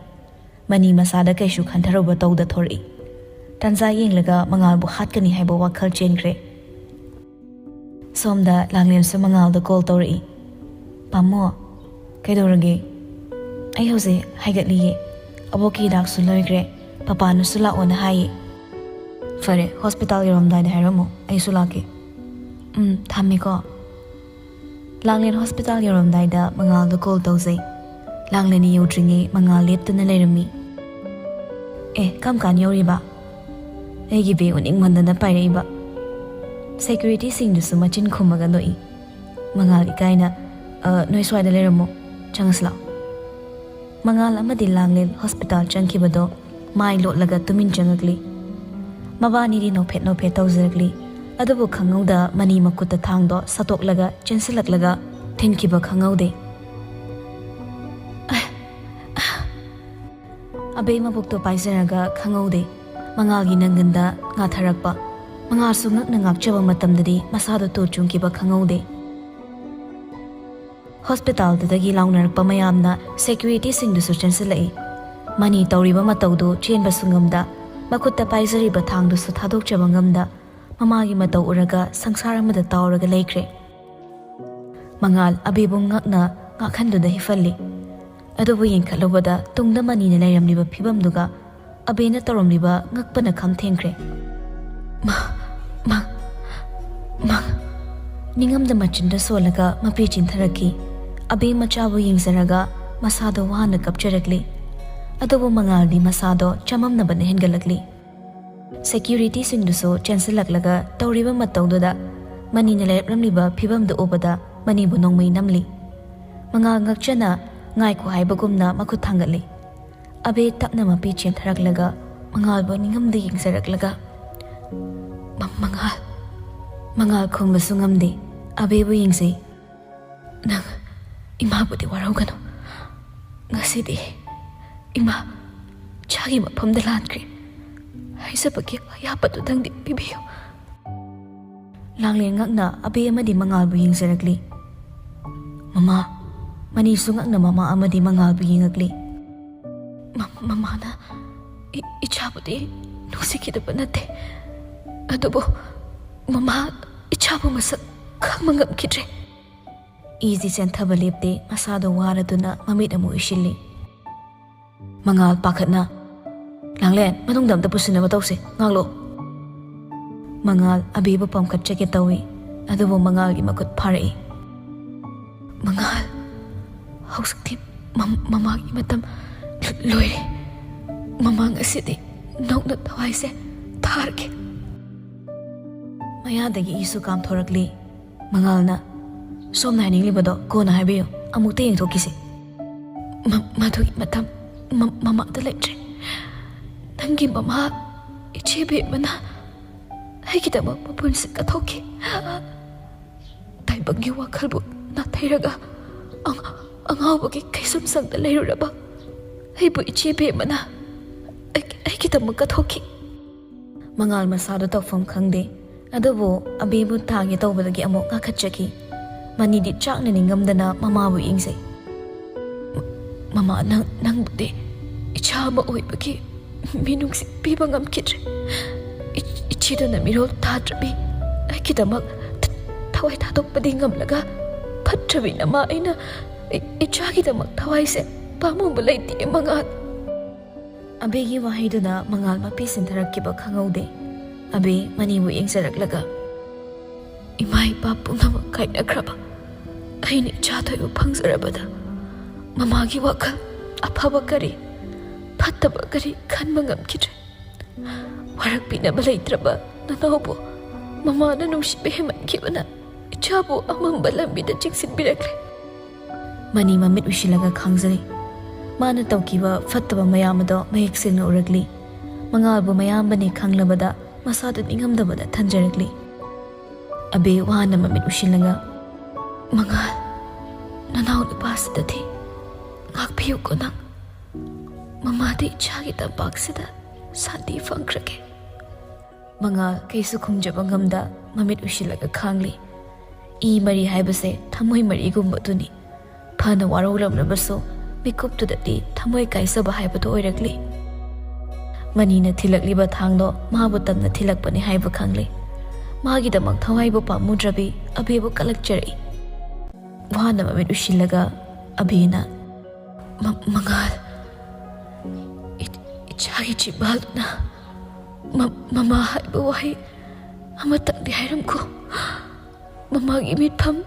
ꯃꯅꯤ ꯃꯁꯥꯗ ꯀꯩꯁꯨ ꯈꯟꯊꯔꯨꯕ ꯇꯧꯗ ꯊꯣꯔꯛꯏ꯫ ꯇꯥꯟꯖꯥ ꯌꯦꯡꯂꯒ ꯃꯉꯥꯜꯕꯨ ꯍꯥꯠꯀꯅꯤ ꯍꯥꯏꯕ ꯋꯥꯈꯜ ꯆꯦꯟꯈ꯭ꯔꯦ꯫ ꯁꯣꯝꯗ ꯂꯥꯡꯂꯦꯟꯁꯨ ꯃꯉꯥꯜꯗ ꯀꯣꯜ ꯇꯧꯔꯛꯏ꯫ "ꯄꯥꯝꯃꯣ, ꯀꯩꯗꯧꯔꯒꯦ?" "ꯑꯩ ꯍꯧꯖꯤꯛ ꯍꯥꯏꯒꯠꯂꯤꯌꯦ꯫ ꯑꯕꯣꯛꯀꯤ ꯍꯤꯗꯥꯛꯁꯨ ꯂꯣꯏꯈ꯭ꯔꯦ꯫ ꯄꯄꯥꯅꯁꯨ ꯂꯥꯛꯑꯣꯅ ꯍꯥꯏꯌꯦ꯫" "ꯐꯔꯦ, ꯍꯣꯁꯄꯤꯇꯥꯜ ꯌꯧꯔꯝꯗꯥꯏꯗ ꯍꯥꯏꯔꯝꯃꯣ, ꯑꯩꯁꯨ ꯂꯥꯛꯀꯦ꯫" "ꯎꯝ, ꯊꯝꯃꯦꯀꯣ꯫" ꯂꯥꯡꯂꯦꯟ ꯍꯣꯁꯄꯤꯇꯥꯜ ꯌꯧꯔꯝꯗꯥꯏꯗ ꯃꯉꯥꯜꯗ ꯀꯣꯜ ꯇꯧꯖꯩ꯫ ꯂꯥꯡꯂꯦꯟ ꯌꯧꯗ꯭ꯔꯤꯉꯩ ꯃꯉꯥꯜ ꯂꯦꯞꯇꯅ ꯂꯩꯔꯝꯃꯤ꯫ "ꯑꯦ, ꯀꯔꯝ ꯀꯥꯟ ꯌꯧꯔꯤꯕ?" ꯑꯩꯒꯤ ꯕꯦ ꯎꯅꯤꯡꯃꯟꯗꯅ ꯄꯥꯏꯔꯛꯏꯕ꯫ ꯁꯦꯀ꯭ꯌꯨꯔꯤꯇꯤꯁꯤꯡꯗꯨꯁꯨ ꯃꯆꯤꯟ ꯈꯨꯝꯃꯒ ꯅꯣꯛꯏ꯫ ꯃꯉꯥꯜ ꯏꯀꯥꯏꯅ, "ꯑ, ꯅꯣꯏ ꯁ꯭ꯋꯥꯏꯗ ꯂꯩꯔꯝꯃꯣ, ꯆꯪꯉꯁꯤ ꯂꯥꯛꯑꯣ꯫" ꯃꯉꯥꯜ ꯑꯃꯗꯤ ꯂꯥꯡꯂꯦꯟ ꯍꯣꯁꯄꯤꯇꯥꯜ ꯆꯪꯈꯤꯕꯗꯣ ꯃꯥꯏ ꯂꯣꯠꯂꯒ ꯇꯨꯃꯤꯟ ꯆꯪꯉꯛꯂꯤ꯫ ꯃꯕꯥꯅꯤꯗꯤ ꯅꯣꯛꯐꯦꯠ ꯅꯣꯛꯐꯦꯠ ꯇꯧꯖꯔꯛꯂꯤ꯫ ꯑꯗꯨꯕꯨ ꯈꯪꯍꯧꯗ ꯃꯅꯤ ꯃꯈꯨꯠꯇ ꯊꯥꯡꯗꯣ ꯁꯠꯇꯣꯛꯂꯒ ꯆꯦꯟꯁꯤꯜꯂꯛꯂꯒ ꯊꯤꯟꯈꯤꯕ ꯈꯪꯍꯧꯗꯦ꯫ ꯑꯕꯦ ꯃꯕꯨꯛꯇꯣ ꯄꯥꯏꯖꯔꯒ ꯈꯪꯍꯧꯗꯦ꯫ ꯃꯉꯥꯜꯒꯤ ꯅꯪꯒꯟꯗ ꯉꯥꯊꯔꯛꯄ꯫ ꯃꯉꯥꯜꯁꯨ ꯉꯛꯅ ꯉꯥꯛꯆꯕ ꯃꯇꯝꯗꯗꯤ ꯃꯁꯥꯗꯣ ꯇꯨ ꯆꯨꯡꯈꯤꯕ ꯈꯪꯍꯧꯗꯦ꯫ ꯍꯣꯁꯄꯤꯇꯥꯜꯗꯨꯗꯒꯤ ꯂꯥꯎꯅꯔꯛꯄ ꯃꯌꯥꯝꯅ ꯁꯦꯀ꯭ꯌꯨꯔꯤꯇꯤꯁꯤꯡꯗꯨꯁꯨ ꯆꯦꯟꯁꯤꯜꯂꯛꯏ꯫ ꯃꯅꯤ ꯇꯧꯔꯤꯕ ꯃꯇꯧꯗꯨ ꯆꯦꯟꯕꯁꯨ ꯉꯝꯗ, ꯃꯈꯨꯠꯇ ꯄꯥꯏꯖꯔꯤꯕ ꯊꯥꯡꯗꯨꯁꯨ ꯊꯥꯗꯣꯛꯆꯕ ꯉꯝꯗ, ꯃꯃꯥꯒꯤ ꯃꯇꯧ ꯎꯔꯒ ꯁꯪꯁꯥꯔ ꯑꯃꯗ ꯇꯥꯎꯔꯒ ꯂꯩꯈ꯭ꯔꯦ꯫ ꯃꯉꯥꯜ ꯑꯕꯦꯕꯨ ꯉꯛꯅ ꯉꯥꯛꯍꯟꯗꯨꯅ ꯍꯤꯞꯍꯜꯂꯤ꯫ ꯑꯗꯨꯕꯨ ꯌꯦꯡꯈꯠꯂꯨꯕꯗ ꯇꯨꯡꯗ ꯃꯅꯤꯅ ꯂꯩꯔꯝꯂꯤꯕ ꯐꯤꯕꯝꯗꯨꯒ ꯑꯕꯦꯅ ꯇꯧꯔꯝꯂꯤꯕ ꯉꯛꯄꯅ ꯈꯝ ꯊꯦꯡꯈ꯭ꯔꯦ꯫ ꯃ-, ꯃ-, ꯃ-, ꯅꯤꯡꯉꯝꯗ ꯃꯆꯤꯟꯗ ꯁꯣꯜꯂꯒ ꯃꯄꯤ ꯆꯤꯟꯊꯔꯛꯈꯤ꯫ ꯑꯕꯦ ꯃꯆꯥꯕꯨ ꯌꯦꯡꯖꯔꯒ ꯃꯁꯥꯗꯣ ꯋꯥꯅ ꯀꯞꯆꯔꯛꯂꯤ꯫ ꯑꯗꯨꯕꯨ ꯃꯉꯥꯜꯗꯤ ꯃꯁꯥꯗꯣ ꯆꯃꯝꯅꯕꯅ ꯍꯦꯟꯒꯠꯂꯛꯂꯤ꯫ ꯁꯦꯀ꯭ꯌꯨꯔꯤꯇꯤꯁꯤꯡꯗꯨꯁꯨ ꯆꯦꯟꯁꯤꯜꯂꯛꯂꯒ ꯇꯧꯔꯤꯕ ꯃꯇꯧꯗꯨꯗ ꯃꯅꯤꯅ ꯂꯩꯔꯛꯂꯝꯂꯤꯕ ꯐꯤꯕꯝꯗꯨ ꯎꯕꯗ ꯃꯅꯤꯕꯨ ꯅꯣꯡꯃꯩ ꯅꯝꯂꯤ꯫ ꯃꯉꯥꯜ ꯉꯛꯆꯅ ꯉꯥꯏꯈꯣ ꯍꯥꯏꯕꯒꯨꯝꯅ ꯃꯈꯨꯠ ꯊꯥꯡꯒꯠꯂꯤ꯫ ꯑꯕꯦ ꯇꯞꯅ ꯃꯄꯤ ꯆꯦꯟꯊꯔꯛꯂꯒ ꯃꯉꯥꯜꯕꯨ ꯅꯤꯡꯉꯝꯗ ꯌꯦꯡꯖꯔꯛꯂꯒ, "ꯃ-, ꯃꯉꯥꯜ, ꯃꯉꯥꯜ ꯈꯨꯝꯕꯁꯨ ꯉꯝꯗꯦ꯫ ꯑꯕꯦꯕꯨ ꯌꯦꯡꯖꯩ꯫ ꯅꯪ ꯏꯃꯥꯕꯨꯗꯤ ꯋꯥꯔꯧꯒꯅꯨ꯫ ꯉꯁꯤꯗꯤ ꯏꯃꯥ ꯆꯥꯒꯤ ꯃꯐꯝꯗ ꯂꯥꯟꯈ꯭ꯔꯦ꯫ ꯍꯥꯏꯖꯕꯒꯤ ꯑꯌꯥꯕꯗꯨꯗꯪꯗꯤ ꯄꯤꯕꯤꯌꯨ꯫" ꯂꯥꯡꯂꯦꯟ ꯉꯛꯅ ꯑꯕꯦ ꯑꯃꯗꯤ ꯃꯉꯥꯜꯕꯨ ꯌꯦꯡꯖꯔꯛꯂꯤ꯫ "ꯃꯃꯥ꯫" ꯃꯅꯤꯁꯨ ꯉꯛꯅ ꯃꯃꯥ ꯑꯃꯗꯤ ꯃꯉꯥꯜꯕꯨ ꯌꯦꯡꯉꯛꯂꯤ꯫ "ꯃ-, ꯃꯃꯥꯅ ꯏ-, ꯏꯆꯥꯕꯨꯗꯤ ꯅꯨꯡꯁꯤꯈꯤꯗꯕ ꯅꯠꯇꯦ, ꯑꯗꯨꯕꯨ ꯃꯃꯥ ꯏꯆꯥꯕꯨ ꯃꯁꯛ ꯈꯪꯕ ꯉꯝꯈꯤꯗ꯭ꯔꯦ꯫" ꯏꯁꯤ ꯆꯦꯟꯊꯕ ꯂꯦꯞꯇꯦ, ꯃꯁꯥꯗꯣ ꯋꯥꯔꯗꯨꯅ ꯃꯃꯤꯠ ꯑꯃꯨꯛ ꯎꯏꯁꯤꯜꯂꯤ꯫ ꯃꯉꯥꯜ ꯄꯥꯈꯠꯅ, "ꯂꯥꯡꯂꯦꯟ, ꯃꯅꯨꯡꯗ ꯑꯝꯇ ꯄꯨꯁꯤꯟꯅꯕ ꯇꯧꯁꯦ, ꯉꯥꯛꯂꯣ꯫" ꯃꯉꯥꯜ ꯑꯕꯦꯕꯨ ꯄꯝꯈꯠꯆꯒꯦ ꯇꯧꯏ, ꯑꯗꯨꯕꯨ ꯃꯉꯥꯜꯒꯤ ꯃꯈꯨꯠ ꯐꯥꯔꯛꯏ꯫ "ꯃꯉꯥꯜ, ꯍꯧꯖꯤꯛꯇꯤ ꯃꯝ-, ꯃꯃꯥꯒꯤ ꯃꯇꯝ ꯂꯣꯏꯔꯦ꯫ ꯃꯃꯥ ꯉꯁꯤꯗꯤ ꯅꯧꯅ ꯊꯋꯥꯏꯁꯦ ꯊꯥꯔꯒꯦ꯫" ꯃꯌꯥꯗꯒꯤ ꯏꯁꯨ ꯀꯥꯝꯊꯣꯔꯛꯂꯤ꯫ ꯃꯉꯥꯜꯅ, "ꯁꯣꯝꯅ ꯍꯥꯏꯅꯤꯡꯂꯤꯕꯗꯣ ꯀꯣꯟꯅ ꯍꯥꯏꯕꯤꯌꯨ, ꯑꯃꯨꯛꯇ ꯌꯦꯡꯊꯣꯛꯈꯤꯁꯤ꯫" "ꯃ-, ꯃꯗꯨꯒꯤ ꯃꯇꯝ ꯃ-, ꯃꯃꯥꯗ ꯂꯩꯇ꯭ꯔꯦ꯫ ꯅꯪꯒꯤ ꯃꯃꯥ ꯏꯆꯦ ꯕꯦꯝꯃꯅ ꯑꯩꯒꯤꯗꯃꯛ ꯃꯄꯨꯟꯁꯤ ꯀꯠꯊꯣꯛꯈꯤ꯫ ꯇꯥꯏꯕꯪꯒꯤ ꯋꯥꯈꯜꯕꯨ ꯅꯥꯊꯩꯔꯒ ꯑꯉ-, ꯑꯉꯥꯎꯕꯒꯤ ꯀꯩꯁꯨꯝꯁꯪꯗ ꯂꯩꯔꯨꯔꯕ ꯑꯩꯕꯨ ꯏꯆꯦ ꯕꯦꯝꯃꯅ ꯑꯩ-, ꯑꯩꯒꯤꯗꯃꯛ ꯀꯠꯊꯣꯛꯈꯤ꯫ ꯃꯉꯥꯜ ꯃꯁꯥꯗꯣ ꯇꯧꯐꯝ ꯈꯪꯗꯦ꯫ ꯑꯗꯨꯕꯨ ꯑꯕꯦꯕꯨ ꯊꯥꯒꯦ ꯇꯧꯕꯗꯒꯤ ꯑꯃꯨꯛ ꯉꯥꯈꯠꯆꯈꯤ꯫ ꯃꯅꯤꯗꯤ ꯆꯥꯛꯅ ꯅꯤꯡꯉꯝꯗꯅ ꯃꯃꯥꯕꯨ ꯌꯦꯡꯖꯩ꯫ "ꯃ-, ꯃꯃꯥ, ꯅꯪ, ꯅꯪꯕꯨꯗꯤ ꯏꯆꯥ ꯑꯃ ꯑꯣꯏꯕꯒꯤ ꯃꯤꯅꯨꯡꯁꯤ ꯄꯤꯕ ꯉꯝꯈꯤꯗ꯭ꯔꯦ꯫ ꯏ-, ꯏꯆꯦꯗꯨꯅ ꯃꯤꯔꯣꯜ ꯊꯥꯗ꯭ꯔꯕꯤ ꯑꯩꯒꯤꯗꯃꯛ ꯊ-, ꯊꯋꯥꯏ ꯊꯥꯗꯣꯛꯄꯗꯤ ꯉꯝꯂꯒ, ꯐꯠꯇ꯭ꯔꯕꯤ ꯅꯃꯥ ꯑꯩꯅ ꯏ-, ꯏꯆꯥꯒꯤꯗꯃꯛ ꯊꯋꯥꯏꯁꯦ ꯄꯥꯝꯃꯨꯕ ꯂꯩꯇꯦ, ꯃꯉꯥꯜ꯫" ꯑꯕꯦꯒꯤ ꯋꯥꯍꯩꯗꯨꯅ ꯃꯉꯥꯜ ꯃꯄꯤ ꯁꯤꯟꯊꯔꯛꯈꯤꯕ ꯈꯪꯍꯧꯗꯦ꯫ ꯑꯕꯦ ꯃꯅꯤꯕꯨ ꯌꯦꯡꯖꯔꯛꯂꯒ, "ꯏꯃꯥ ꯏꯄꯥ ꯄꯨꯝꯅꯃꯛ ꯀꯥꯏꯅꯈ꯭ꯔꯕ ꯑꯩꯅ ꯏꯆꯥ ꯊꯣꯏꯕ ꯐꯪꯖꯔꯕꯗ ꯃꯃꯥꯒꯤ ꯋꯥꯈꯜ ꯑꯐꯕ ꯀꯔꯤ, ꯐꯠꯇꯕ ꯀꯔꯤ ꯈꯟꯕ ꯉꯝꯈꯤꯗ꯭ꯔꯦ꯫ ꯋꯥꯔꯛꯄꯤꯅꯕ ꯂꯩꯇ꯭ꯔꯕ ꯅꯅꯥꯎꯕꯨ ꯃꯃꯥꯅ ꯅꯨꯡꯁꯤꯕ ꯍꯦꯟꯃꯟꯈꯤꯕꯅ ꯏꯆꯥꯕꯨ ꯑꯃꯝꯕ ꯂꯝꯕꯤꯗ ꯆꯤꯡꯁꯤꯟꯕꯤꯔꯛꯂꯦ꯫" ꯃꯅꯤ ꯃꯃꯤꯠ ꯎꯏꯁꯤꯜꯂꯒ ꯈꯥꯡꯖꯩ꯫ ꯃꯥꯅ ꯇꯧꯈꯤꯕ ꯐꯠꯇꯕ ꯃꯌꯥꯝ ꯑꯗꯣ ꯃꯌꯦꯛ ꯁꯦꯡꯅ ꯎꯔꯛꯂꯤ꯫ ꯃꯉꯥꯜꯕꯨ ꯃꯌꯥꯝꯕꯅꯤ ꯈꯪꯂꯕꯗ ꯃꯁꯥꯗꯨ ꯅꯤꯡꯉꯝꯗꯕꯗ ꯊꯟꯖꯔꯛꯂꯤ꯫ ꯑꯕꯦ ꯋꯥꯅ ꯃꯃꯤꯠ ꯎꯏꯁꯤꯜꯂꯒ, "ꯃꯉꯥꯜ, ꯅꯅꯥꯎ ꯅꯨꯄꯥꯁꯤꯗꯗꯤ ꯉꯥꯛꯄꯤꯌꯨꯀꯣ ꯅꯪ꯫ ꯃꯃꯥꯗꯤ ꯏꯆꯥꯒꯤ ꯇꯝꯄꯥꯛꯁꯤꯗ ꯁꯥꯟꯇꯤ ꯐꯪꯈ꯭ꯔꯒꯦ꯫" ꯃꯉꯥꯜ ꯀꯩꯁꯨ ꯈꯨꯝꯖꯕ ꯉꯝꯗ ꯃꯃꯤꯠ ꯎꯏꯁꯤꯜꯂꯒ ꯈꯥꯡꯂꯤ꯫ ꯏ ꯃꯔꯤ ꯍꯥꯏꯕꯁꯦ ꯊꯃꯣꯏ ꯃꯔꯤꯒꯨꯝꯕꯗꯨꯅꯤ꯫ ꯐꯅ ꯋꯥꯔꯧꯂꯝꯂꯕꯁꯨ ꯃꯤꯀꯨꯞꯇꯨꯗꯗꯤ ꯊꯃꯣꯏ ꯀꯥꯏꯖꯕ ꯍꯥꯏꯕꯗꯨ ꯑꯣꯏꯔꯛꯂꯤ꯫ ꯃꯅꯤꯅ ꯊꯤꯜꯂꯛꯂꯤꯕ ꯊꯥꯡꯗꯣ ꯃꯥꯕꯨ ꯇꯝꯅ ꯊꯤꯜꯂꯛꯄꯅꯤ ꯍꯥꯏꯕ ꯈꯪꯂꯤ꯫ ꯃꯥꯒꯤꯗꯃꯛ ꯊꯋꯥꯏꯕꯨ ꯄꯥꯝꯃꯨꯗ꯭ꯔꯕꯤ ꯑꯕꯦꯕꯨ ꯀꯂꯛꯆꯔꯛꯏ꯫ ꯋꯥꯅ ꯃꯃꯤꯠ ꯎꯏꯁꯤꯜꯂꯒ ꯑꯕꯦꯅ, "ꯃ-, ꯃꯉꯥꯜ, ꯏ-, ꯏꯆꯥꯒꯤ ꯆꯤꯝꯕꯥꯜꯗꯨꯅ ꯃ-, ꯃꯃꯥ ꯍꯥꯏꯕ ꯋꯥꯍꯩ ꯑꯃꯇꯪꯗꯤ ꯍꯥꯏꯔꯝꯈꯣ꯫ ꯃꯃꯥꯒꯤ ꯃꯤꯠꯐꯝ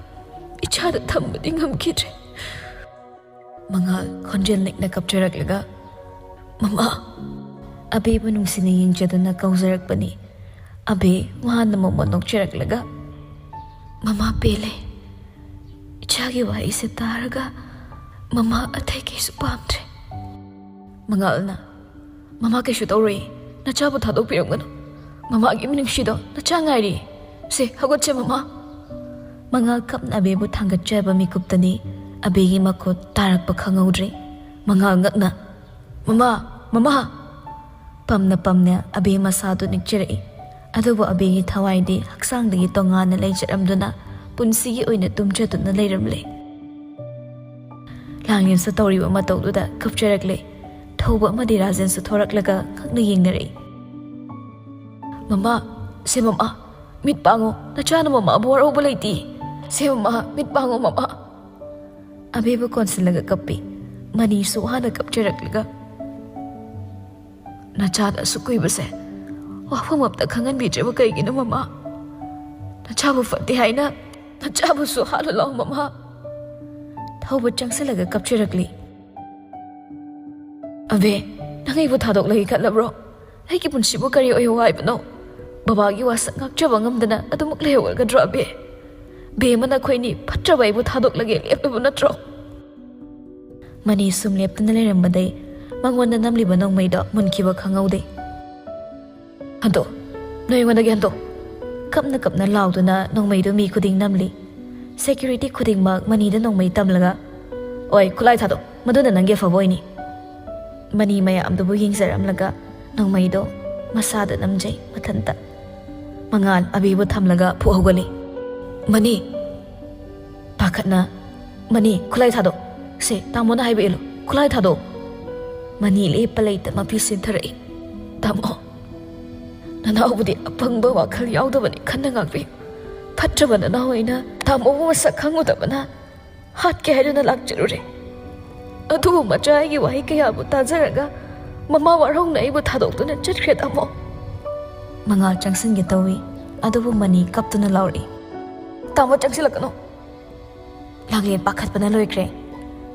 ꯏꯆꯥꯗ ꯊꯝꯕꯗꯤ ꯉꯝꯈꯤꯗ꯭ꯔꯦ꯫" ꯃꯉꯥꯜ ꯈꯣꯟꯖꯦꯜ ꯅꯦꯛꯅ ꯀꯞꯆꯔꯛꯂꯒ, "ꯃꯃꯥ!" ꯑꯕꯦꯕꯨ ꯅꯨꯡꯁꯤꯅ ꯌꯦꯡꯖꯗꯨꯅ ꯀꯧꯖꯔꯛꯄꯅꯤ꯫ ꯑꯕꯦ ꯋꯥꯅ ꯃꯣꯃꯣꯟ ꯅꯣꯛꯆꯔꯛꯂꯒ, "ꯃꯃꯥ ꯄꯦꯜꯂꯦ꯫ ꯏꯆꯥꯒꯤ ꯋꯥꯍꯩꯁꯦ ꯇꯥꯔꯒ ꯃꯃꯥ ꯑꯇꯩ ꯀꯩꯁꯨ ꯄꯥꯝꯗ꯭ꯔꯦ꯫" ꯃꯉꯥꯜꯅ, "ꯃꯃꯥ ꯀꯩꯁꯨ ꯇꯧꯔꯣꯏ, ꯅꯆꯥꯕꯨ ꯊꯥꯗꯣꯛꯄꯤꯔꯝꯒꯅꯨ꯫ ꯃꯃꯥꯒꯤ ꯃꯤꯅꯨꯡꯁꯤꯗꯣ ꯅꯆꯥ ꯉꯥꯏꯔꯤ꯫ ꯁꯦ, ꯍꯧꯒꯠꯁꯦ ꯃꯃꯥ꯫" ꯃꯉꯥꯜ ꯀꯞꯅ ꯑꯕꯦꯕꯨ ꯊꯥꯡꯒꯠꯆꯕ ꯃꯤꯀꯨꯞꯇꯅꯤ ꯑꯕꯦꯒꯤ ꯃꯈꯨꯠ ꯇꯥꯔꯛꯄ ꯈꯪꯍꯧꯗ꯭ꯔꯦ꯫ ꯃꯉꯥꯜ ꯉꯛꯅ, "ꯃꯃꯥ, ꯃꯃꯥ!" ꯄꯝꯅ ꯄꯝꯅ ꯑꯕꯦ ꯃꯁꯥꯗꯨ ꯅꯤꯛꯆꯔꯛꯏ꯫ ꯑꯗꯨꯕꯨ ꯑꯕꯦꯒꯤ ꯊꯋꯥꯏꯗꯤ ꯍꯛꯆꯥꯡꯗꯒꯤ ꯇꯣꯉꯥꯟꯅ ꯂꯩꯖꯔꯝꯗꯨꯅ ꯄꯨꯟꯁꯤꯒꯤ ꯑꯣꯏꯅ ꯇꯨꯝꯖꯗꯨꯅ ꯂꯩꯔꯝꯂꯦ꯫ ꯂꯥꯡꯂꯦꯟꯁꯨ ꯇꯧꯔꯤꯕ ꯃꯇꯧꯗꯨꯗ ꯀꯞꯆꯔꯛꯂꯦ꯫ ꯊꯧꯕ ꯑꯃꯗꯤ ꯔꯥꯖꯦꯟꯁꯨ ꯊꯣꯔꯛꯂꯒ ꯉꯛꯅ ꯌꯦꯡꯅꯔꯛꯏ꯫ "ꯃꯃꯥ, ꯁꯦ ꯃꯃꯥ, ꯃꯤꯠ ꯄꯥꯡꯉꯣ, ꯅꯆꯥꯅ ꯃꯃꯥꯕꯨ ꯋꯥꯔꯧꯕ ꯂꯩꯇꯦ꯫ ꯁꯦ ꯃꯃꯥ, ꯃꯤꯠ ꯄꯥꯡꯉꯣ ꯃꯃꯥ꯫" ꯑꯕꯦꯕꯨ ꯀꯣꯟꯁꯤꯜꯂꯒ ꯀꯞꯄꯤ꯫ ꯃꯅꯤꯁꯨ ꯋꯥꯅ ꯀꯞꯆꯔꯛꯂꯒ, "ꯅꯆꯥꯗ ꯑꯁꯨꯛ ꯀꯨꯏꯕꯁꯦ ꯋꯥꯐꯝ ꯑꯝꯇ ꯈꯪꯍꯟꯕꯤꯗ꯭ꯔꯤꯕ ꯀꯩꯒꯤꯅꯣ ꯃꯃꯥ? ꯅꯆꯥꯕꯨ ꯐꯠꯇꯦ ꯍꯥꯏꯅ ꯅꯆꯥꯕꯨꯁꯨ ꯍꯥꯠꯂꯨ ꯂꯥꯎ ꯃꯃꯥ꯫" ꯊꯧꯕ ꯆꯪꯁꯤꯜꯂꯒ ꯀꯞꯆꯔꯛꯂꯤ꯫ "ꯑꯕꯦ, ꯅꯪ ꯑꯩꯕꯨ ꯊꯥꯗꯣꯛꯂꯒꯦ ꯈꯜꯂꯕ꯭ꯔꯣ? ꯑꯩꯒꯤ ꯄꯨꯟꯁꯤꯕꯨ ꯀꯔꯤ ꯑꯣꯏꯍꯧ ꯍꯥꯏꯕꯅꯣ? ꯕꯕꯥꯒꯤ ꯋꯥꯁꯛ ꯉꯥꯛꯆꯕ ꯉꯝꯗꯅ ꯑꯗꯨꯃꯛ ꯂꯩꯍꯧꯔꯒꯗ꯭ꯔꯣ ꯑꯕꯦ? ꯕꯦꯝꯃꯅ ꯑꯩꯈꯣꯏꯅꯤ ꯐꯠꯇ꯭ꯔꯕ ꯑꯩꯕꯨ ꯊꯥꯗꯣꯛꯂꯒꯦ ꯂꯦꯞꯂꯕ ꯅꯠꯇ꯭ꯔꯣ?" ꯃꯅꯤ ꯁꯨꯝ ꯂꯦꯞꯇꯨꯅ ꯂꯩꯔꯝꯕꯗꯩ ꯃꯉꯣꯟꯗ ꯅꯝꯂꯤꯕ ꯅꯣꯡꯃꯩꯗꯣ ꯃꯨꯟꯈꯤꯕ ꯈꯪꯍꯧꯗꯦ꯫ "ꯍꯟꯗꯣ, ꯅꯣꯏ ꯑꯩꯉꯣꯟꯗꯒꯤ ꯍꯟꯗꯣ!" ꯀꯞꯅ ꯀꯞꯅ ꯂꯥꯎꯗꯨꯅ ꯅꯣꯡꯃꯩꯗꯨ ꯃꯤ ꯈꯨꯗꯤꯡ ꯅꯝꯂꯤ꯫ ꯁꯦꯀ꯭ꯌꯨꯔꯤꯇꯤ ꯈꯨꯗꯤꯡꯃꯛ ꯃꯅꯤꯗ ꯅꯣꯡꯃꯩ ꯇꯝꯂꯒ, "ꯑꯣꯏ, ꯈꯨꯠꯂꯥꯏ ꯊꯥꯗꯣ, ꯃꯗꯨꯅ ꯅꯪꯒꯤ ꯑꯐꯕ ꯑꯣꯏꯅꯤ꯫" ꯃꯅꯤ ꯃꯌꯥꯝꯗꯨꯕꯨ ꯌꯦꯡꯖꯔꯝꯂꯒ ꯅꯣꯡꯃꯩꯗꯣ ꯃꯁꯥꯗ ꯅꯝꯖꯩ ꯃꯊꯟꯇ꯫ ꯃꯉꯥꯜ ꯑꯕꯤꯕꯨ ꯊꯝꯂꯒ ꯐꯨꯛ ꯍꯧꯒꯠꯂꯤ꯫ "ꯃꯅꯤ!" ꯄꯥꯈꯠꯅ, "ꯃꯅꯤ, ꯈꯨꯠꯂꯥꯏ ꯊꯥꯗꯣ꯫ ꯁꯦ, ꯇꯥꯃꯣꯅ ꯍꯥꯏꯕ ꯏꯜꯂꯨ, ꯈꯨꯠꯂꯥꯏ ꯊꯥꯗꯣ꯫" ꯃꯅꯤ ꯂꯦꯞꯄ ꯂꯩꯇ ꯃꯄꯤ ꯁꯤꯟꯊꯔꯛꯏ꯫ "ꯇꯥꯃꯣ, ꯅꯅꯥꯎꯕꯨꯗꯤ ꯑꯄꯪꯕ ꯋꯥꯈꯜ ꯌꯥꯎꯗꯕꯅꯤ ꯈꯟꯅ ꯉꯥꯛꯄꯤꯌꯨ꯫ ꯐꯠꯇ꯭ꯔꯕ ꯅꯅꯥꯎ ꯑꯩꯅ ꯇꯥꯃꯣꯕꯨ ꯃꯁꯛ ꯈꯪꯉꯨꯗꯕꯅ ꯍꯥꯠꯀꯦ ꯍꯥꯏꯗꯨꯅ ꯂꯥꯛꯆꯔꯨꯔꯦ꯫ ꯑꯗꯨꯕꯨ ꯃꯆꯥ ꯑꯩꯒꯤ ꯋꯥꯍꯩ ꯀꯌꯥꯕꯨ ꯇꯥꯖꯔꯒ ꯃꯃꯥ ꯋꯥꯔꯧꯅ ꯑꯩꯕꯨ ꯊꯥꯗꯣꯛꯇꯨꯅ ꯆꯠꯈ꯭ꯔꯦ ꯇꯥꯃꯣ꯫" ꯃꯉꯥꯜ ꯆꯪꯁꯤꯟꯒꯦ ꯇꯧꯏ, ꯑꯗꯨꯕꯨ ꯃꯅꯤ ꯀꯞꯇꯨꯅ ꯂꯥꯎꯔꯛꯏ꯫ "ꯇꯥꯃꯣ, ꯆꯪꯁꯤꯜꯂꯛꯀꯅꯨ꯫" ꯂꯥꯡꯂꯦꯟ ꯄꯥꯈꯠꯄꯅ ꯂꯣꯏꯈ꯭ꯔꯦ꯫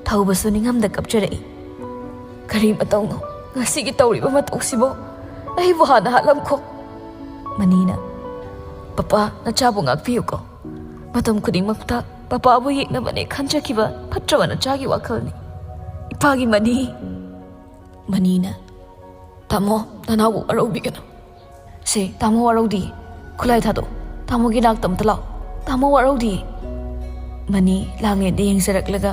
ꯊꯧꯕꯁꯨ ꯅꯤꯡꯉꯝꯗ ꯀꯞꯆꯔꯛꯏ꯫ "ꯀꯔꯤ ꯃꯇꯧꯅꯣ ꯉꯁꯤꯒꯤ ꯇꯧꯔꯤꯕ ꯃꯇꯧꯁꯤꯕꯣ? ꯑꯩꯕꯨ ꯍꯥꯟꯅ ꯍꯥꯠꯂꯝꯈꯣ꯫" ꯃꯅꯤꯅ, "ꯄꯄꯥ, ꯅꯆꯥꯕꯨ ꯉꯥꯛꯄꯤꯌꯨꯀꯣ꯫ ꯃꯇꯝ ꯈꯨꯗꯤꯡꯃꯛꯇ ꯄꯄꯥꯕꯨ ꯌꯦꯛꯅꯕꯅꯦ ꯈꯟꯖꯈꯤꯕ ꯐꯠꯇ꯭ꯔꯕ ꯅꯆꯥꯒꯤ ꯋꯥꯈꯜꯅꯤ꯫ ꯏꯄꯥꯒꯤ ꯃꯅꯤ꯫" ꯃꯅꯤꯅ, "ꯇꯥꯃꯣ, ꯅꯅꯥꯎꯕꯨ ꯋꯥꯔꯧꯕꯤꯒꯅꯨ꯫ ꯁꯦ, ꯇꯥꯃꯣ ꯋꯥꯔꯧꯗꯤ꯫ ꯈꯨꯠꯂꯥꯏ ꯊꯥꯗꯣꯛ꯫ ꯇꯥꯃꯣꯒꯤ ꯅꯥꯛꯇ ꯑꯝꯇ ꯂꯥꯛꯑꯣ꯫ ꯇꯥꯃꯣ ꯋꯥꯔꯧꯗꯤ꯫" ꯃꯅꯤ ꯂꯥꯡꯂꯦꯟꯗ ꯌꯦꯡꯖꯔꯛꯂꯒ,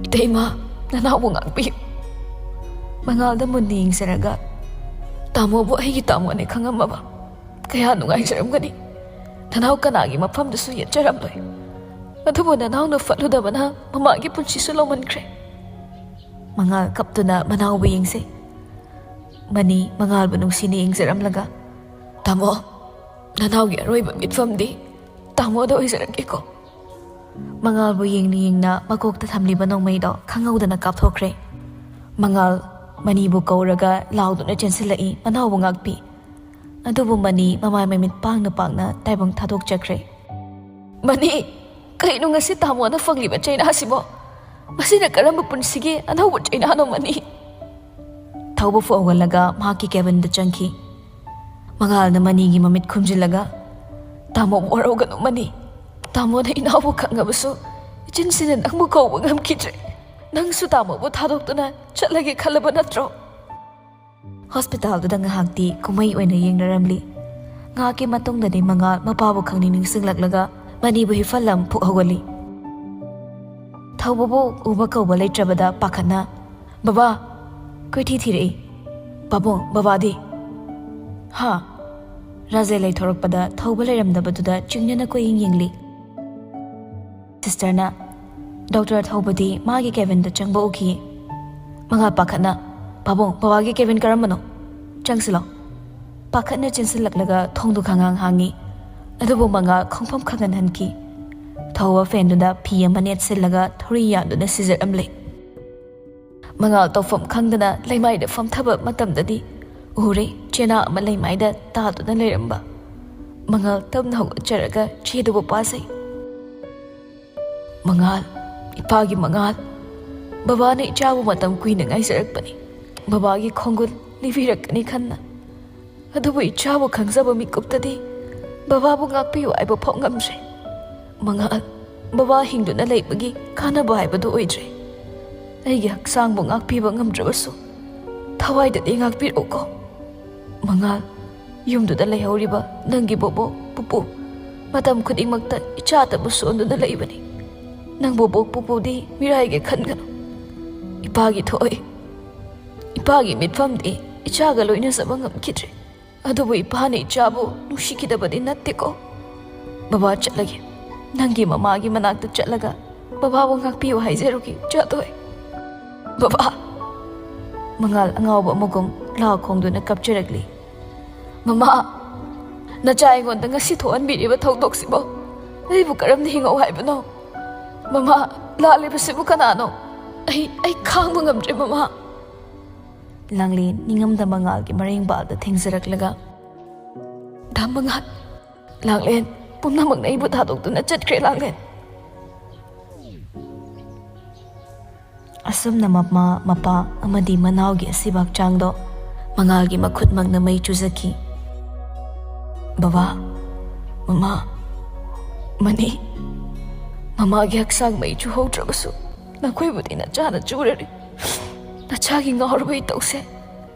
"ꯏꯇꯩꯃ, ꯅꯅꯥꯎꯕꯨ ꯉꯥꯛꯄꯤꯌꯨ꯫" ꯃꯉꯥꯜꯗ ꯃꯨꯟꯅ ꯌꯦꯡꯖꯔꯒ, "ꯇꯥꯃꯣꯕꯨ ꯑꯩꯒꯤ ꯇꯥꯃꯣꯅꯦ ꯈꯪꯉꯝꯃꯕ ꯀꯌꯥ ꯅꯨꯡꯉꯥꯏꯖꯔꯝꯒꯅꯤ꯫ ꯅꯅꯥꯎ ꯀꯅꯥꯒꯤ ꯃꯐꯝꯗꯁꯨ ꯌꯦꯠꯆꯔꯝꯂꯣꯏ꯫ ꯑꯗꯨꯕꯨ ꯅꯅꯥꯎꯅ ꯐꯠꯂꯨꯗꯕꯅ ꯃꯃꯥꯒꯤ ꯄꯨꯟꯁꯤꯁꯨ ꯂꯧꯃꯟꯈ꯭ꯔꯦ꯫" ꯃꯉꯥꯜ ꯀꯞꯇꯨꯅ ꯃꯅꯥꯎꯕꯨ ꯌꯦꯡꯖꯩ꯫ ꯃꯅꯤ ꯃꯉꯥꯜꯕꯨ ꯅꯨꯡꯁꯤꯅ ꯌꯦꯡꯖꯔꯝꯂꯒ, "ꯇꯥꯃꯣ, ꯅꯅꯥꯎꯒꯤ ꯑꯔꯣꯏꯕ ꯃꯤꯠꯐꯝꯗꯤ ꯇꯥꯃꯣꯗ ꯑꯣꯏꯖꯔꯛꯀꯦꯀꯣ꯫" ꯃꯉꯥꯜꯕꯨ ꯌꯦꯡꯅ ꯌꯦꯡꯅ ꯃꯀꯣꯛꯇ ꯊꯝꯂꯤꯕ ꯅꯣꯡꯃꯩꯗꯣ ꯈꯪꯍꯧꯗꯅ ꯀꯥꯞꯊꯣꯛꯈ꯭ꯔꯦ꯫ ꯃꯉꯥꯜ ꯃꯅꯤꯕꯨ ꯀꯧꯔꯒ ꯂꯥꯎꯗꯨꯅ ꯆꯦꯟꯁꯤꯜꯂꯛꯏ, ꯃꯅꯥꯎꯕꯨ ꯉꯥꯛꯄꯤ꯫ ꯑꯗꯨꯕꯨ ꯃꯅꯤ ꯃꯃꯥꯏ ꯃꯃꯤꯠ ꯄꯥꯡꯅ ꯄꯥꯡꯅ ꯇꯥꯏꯕꯪ ꯊꯥꯗꯣꯛꯆꯈ꯭ꯔꯦ꯫ "ꯃꯅꯤ, ꯀꯩꯅꯣ ꯉꯁꯤ ꯇꯥꯃꯣꯅ ꯐꯪꯂꯤꯕ ꯆꯩꯅꯥꯁꯤꯕꯣ? ꯃꯁꯤꯅ ꯀꯔꯝꯕ ꯄꯨꯟꯁꯤꯒꯤ ꯑꯅꯧꯕ ꯆꯩꯅꯥꯅꯣ, ꯃꯅꯤ?" ꯊꯧꯕ ꯍꯧꯒꯠꯂꯒ ꯃꯍꯥꯛꯀꯤ ꯀꯦꯕꯤꯟꯗ ꯆꯪꯈꯤ꯫ ꯃꯉꯥꯜꯅ ꯃꯅꯤꯒꯤ ꯃꯃꯤꯠ ꯈꯨꯝꯖꯤꯜꯂꯒ, "ꯇꯥꯃꯣꯕꯨ ꯋꯥꯔꯧꯒꯅꯨ, ꯃꯅꯤ꯫ ꯇꯥꯃꯣꯅ ꯏꯅꯥꯎꯕꯨ ꯈꯪꯉꯕꯁꯨ ꯏꯆꯤꯟꯁꯤꯅ ꯅꯪꯕꯨ ꯀꯧꯕ ꯉꯝꯈꯤꯗ꯭ꯔꯦ꯫ ꯅꯪꯁꯨ ꯇꯥꯃꯣꯕꯨ ꯊꯥꯗꯣꯛꯇꯨꯅ ꯆꯠꯂꯒꯦ ꯈꯜꯂꯕ ꯅꯠꯇ꯭ꯔꯣ?" ꯍꯣꯁꯄꯤꯇꯥꯜꯗꯨꯗ ꯉꯥꯏꯍꯥꯛꯇꯤ ꯀꯨꯝꯍꯩ ꯑꯣꯏꯅ ꯌꯦꯡꯅꯔꯝꯂꯤ꯫ ꯉꯥꯏꯍꯥꯛꯀꯤ ꯃꯇꯨꯡꯗꯗꯤ ꯃꯉꯥꯜ ꯃꯄꯥꯕꯨ ꯈꯪꯅꯤꯡ ꯅꯤꯡꯁꯤꯡꯂꯛꯂꯒ ꯃꯅꯤꯕꯨ ꯍꯤꯐꯜꯂꯝ ꯐꯨꯛ ꯍꯧꯒꯠꯂꯤ꯫ ꯊꯧꯕꯕꯨ ꯎꯕ ꯀꯧꯕ ꯂꯩꯇ꯭ꯔꯕꯗ ꯄꯥꯈꯠꯅ, "ꯕꯕꯥ!" ꯀꯣꯏꯊꯤ ꯊꯤꯔꯛꯏ꯫ "ꯄꯥꯕꯨꯡ, ꯕꯕꯥꯗꯤ?" "ꯍꯥ?" ꯔꯥꯖꯦ ꯂꯩꯊꯣꯔꯛꯄꯗ ꯊꯧꯕ ꯂꯩꯔꯝꯗꯕꯗꯨꯗ ꯆꯤꯡꯅꯅ ꯀꯣꯏꯌꯦꯡ ꯌꯦꯡꯂꯤ꯫ ꯁꯤꯁꯇꯔꯅ, "ꯗꯣꯛꯇꯔ ꯊꯧꯕꯗꯤ ꯃꯥꯒꯤ ꯀꯦꯕꯤꯟꯗ ꯆꯪꯕ ꯎꯈꯤ꯫" ꯃꯉꯥꯜ ꯄꯥꯈꯠꯅ, "ꯄꯥꯕꯨꯡ, ꯕꯕꯥꯒꯤ ꯀꯦꯕꯤꯟ ꯀꯔꯝꯕꯅꯣ? ꯆꯪꯁꯤꯜꯂꯣ꯫" ꯄꯥꯈꯠꯅ ꯆꯦꯟꯁꯤꯜꯂꯛꯂꯒ ꯊꯣꯡꯗꯨ ꯈꯪꯍꯥꯡ ꯍꯥꯡꯉꯤ꯫ ꯑꯗꯨꯕꯨ ꯃꯉꯥꯜ ꯈꯣꯡꯐꯝ ꯈꯪꯍꯟꯍꯟꯈꯤ꯫ ꯊꯧꯕ ꯐꯦꯟꯗꯨꯗ ꯐꯤ ꯑꯃ ꯅꯦꯠꯁꯤꯜꯂꯒ ꯊꯧꯔꯤ ꯌꯥꯟꯗꯨꯅ ꯁꯤꯖꯔꯝꯂꯦ꯫ ꯃꯉꯥꯜ ꯇꯧꯐꯝ ꯈꯪꯗꯅ ꯂꯩꯃꯥꯏꯗ ꯐꯝꯊꯕ ꯃꯇꯝꯗꯗꯤ ꯎꯔꯦ, ꯆꯦꯅꯥ ꯑꯃ ꯂꯩꯃꯥꯏꯗ ꯇꯥꯗꯨꯅ ꯂꯩꯔꯝꯕ꯫ ꯃꯉꯥꯜ ꯇꯞꯅ ꯍꯧꯒꯠꯆꯔꯒ ꯆꯦꯗꯨꯕꯨ ꯄꯥꯖꯩ꯫ "ꯃꯉꯥꯜ, ꯏꯄꯥꯒꯤ ꯃꯉꯥꯜ, ꯕꯕꯥꯅ ꯏꯆꯥꯕꯨ ꯃꯇꯝ ꯀꯨꯏꯅ ꯉꯥꯏꯖꯔꯛꯄꯅꯤ꯫ ꯕꯕꯥꯒꯤ ꯈꯣꯡꯒꯨꯜ ꯂꯤꯕꯤꯔꯛꯀꯅꯤ ꯈꯟꯅ꯫ ꯑꯗꯨꯕꯨ ꯏꯆꯥꯕꯨ ꯈꯪꯖꯕ ꯃꯤꯀꯨꯞꯇꯗꯤ ꯕꯕꯥꯕꯨ ꯉꯥꯛꯄꯤꯌꯨ ꯍꯥꯏꯕ ꯐꯥꯎ ꯉꯝꯗ꯭ꯔꯦ꯫ ꯃꯉꯥꯜ, ꯕꯕꯥ ꯍꯤꯡꯗꯨꯅ ꯂꯩꯕꯒꯤ ꯀꯥꯟꯅꯕ ꯍꯥꯏꯕꯗꯨ ꯑꯣꯏꯗ꯭ꯔꯦ꯫ ꯑꯩꯒꯤ ꯍꯛꯆꯥꯡꯕꯨ ꯉꯥꯛꯄꯤꯕ ꯉꯝꯗ꯭ꯔꯕꯁꯨ, ꯊꯋꯥꯏꯗꯗꯤ ꯉꯥꯛꯄꯤꯔꯛꯎꯀꯣ꯫ ꯃꯉꯥꯜ, ꯌꯨꯝꯗꯨꯗ ꯂꯩꯍꯧꯔꯤꯕ ꯅꯪꯒꯤ ꯕꯣꯕꯣꯛ, ꯄꯨꯄꯨ, ꯃꯇꯝ ꯈꯨꯗꯤꯡꯃꯛꯇ ꯏꯆꯥꯇꯕꯨ ꯁꯣꯟꯗꯨꯅ ꯂꯩꯕꯅꯤ꯫ ꯅꯪ ꯕꯣꯕꯣꯛ ꯄꯨꯄꯨꯗꯤ ꯃꯤꯔꯥꯏꯒꯦ ꯈꯟꯒꯅꯨ꯫ ꯏꯄꯥꯒꯤ ꯊꯣꯛꯏ, ꯏꯄꯥꯒꯤ ꯃꯤꯠꯐꯝꯗꯤ ꯏꯆꯥꯒ ꯂꯣꯏꯅꯖꯕ ꯉꯝꯈꯤꯗ꯭ꯔꯦ꯫ ꯑꯗꯨꯕꯨ ꯏꯄꯥꯅ ꯏꯆꯥꯕꯨ ꯅꯨꯡꯁꯤꯈꯤꯗꯕꯗꯤ ꯅꯠꯇꯦꯀꯣ꯫ ꯕꯕꯥ, ꯆꯠꯂꯒꯦ꯫ ꯅꯪꯒꯤ ꯃꯃꯥꯒꯤ ꯃꯅꯥꯛꯇ ꯆꯠꯂꯒ ꯕꯕꯥꯕꯨ ꯉꯥꯛꯄꯤꯌꯨ ꯍꯥꯏꯖꯔꯨꯒꯦ, ꯏꯆꯥꯊꯣꯏ꯫ ꯕꯕꯥ! ꯃꯉꯥꯜ ꯑꯉꯥꯎꯕ ꯑꯃꯒꯨꯝ ꯂꯥ ꯈꯣꯡꯗꯨꯅ ꯀꯞꯆꯔꯛꯂꯤ꯫ ꯃꯃꯥ! ꯅꯆꯥ ꯑꯩꯉꯣꯟꯗ ꯉꯁꯤ ꯊꯣꯛꯍꯟꯕꯤꯔꯤꯕ ꯊꯧꯗꯣꯛꯁꯤꯕꯣ ꯑꯩꯕꯨ ꯀꯔꯝꯅ ꯍꯤꯡꯍꯧ ꯍꯥꯏꯕꯅꯣ? ꯃꯃꯥ, ꯂꯥꯜꯂꯤꯕꯁꯤꯕꯨ ꯀꯅꯥꯅꯣ? ꯑꯩ, ꯑꯩ ꯈꯥꯡꯕ ꯉꯝꯗ꯭ꯔꯦ, ꯃꯃꯥ꯫ ꯂꯥꯡꯂꯦꯟ ꯅꯤꯡꯉꯝꯗ ꯃꯉꯥꯜꯒꯤ ꯃꯔꯦꯡꯕꯥꯜꯗ ꯊꯦꯡꯖꯔꯛꯂꯒ, "ꯗꯥ ꯃꯉꯥꯜ, ꯂꯥꯡꯂꯦꯟ, ꯄꯨꯝꯅꯃꯛꯅ ꯑꯩꯕꯨ ꯊꯥꯗꯣꯛꯇꯨꯅ ꯆꯠꯈ꯭ꯔꯦ, ꯂꯥꯡꯂꯦꯟ꯫" ꯑꯁꯨꯝꯅ ꯃꯃꯥ, ꯃꯄꯥ ꯑꯃꯗꯤ ꯃꯅꯥꯎꯒꯤ ꯑꯁꯤꯕ ꯍꯛꯆꯥꯡꯗꯣ ꯃꯉꯥꯜꯒꯤ ꯃꯈꯨꯠꯃꯛꯅ ꯃꯩ ꯆꯨꯖꯈꯤ꯫ "ꯕꯕꯥ, ꯃꯃꯥ, ꯃꯅꯤ, ꯃꯃꯥꯒꯤ ꯍꯛꯆꯥꯡ ꯃꯩ ꯆꯨꯍꯧꯗ꯭ꯔꯕꯁꯨ ꯅꯈꯣꯏꯕꯨꯗꯤ ꯅꯆꯥꯅ ꯆꯨꯔꯔꯤ꯫ ꯅꯆꯥꯒꯤ ꯉꯥꯎꯔꯕ ꯏꯇꯧꯁꯦ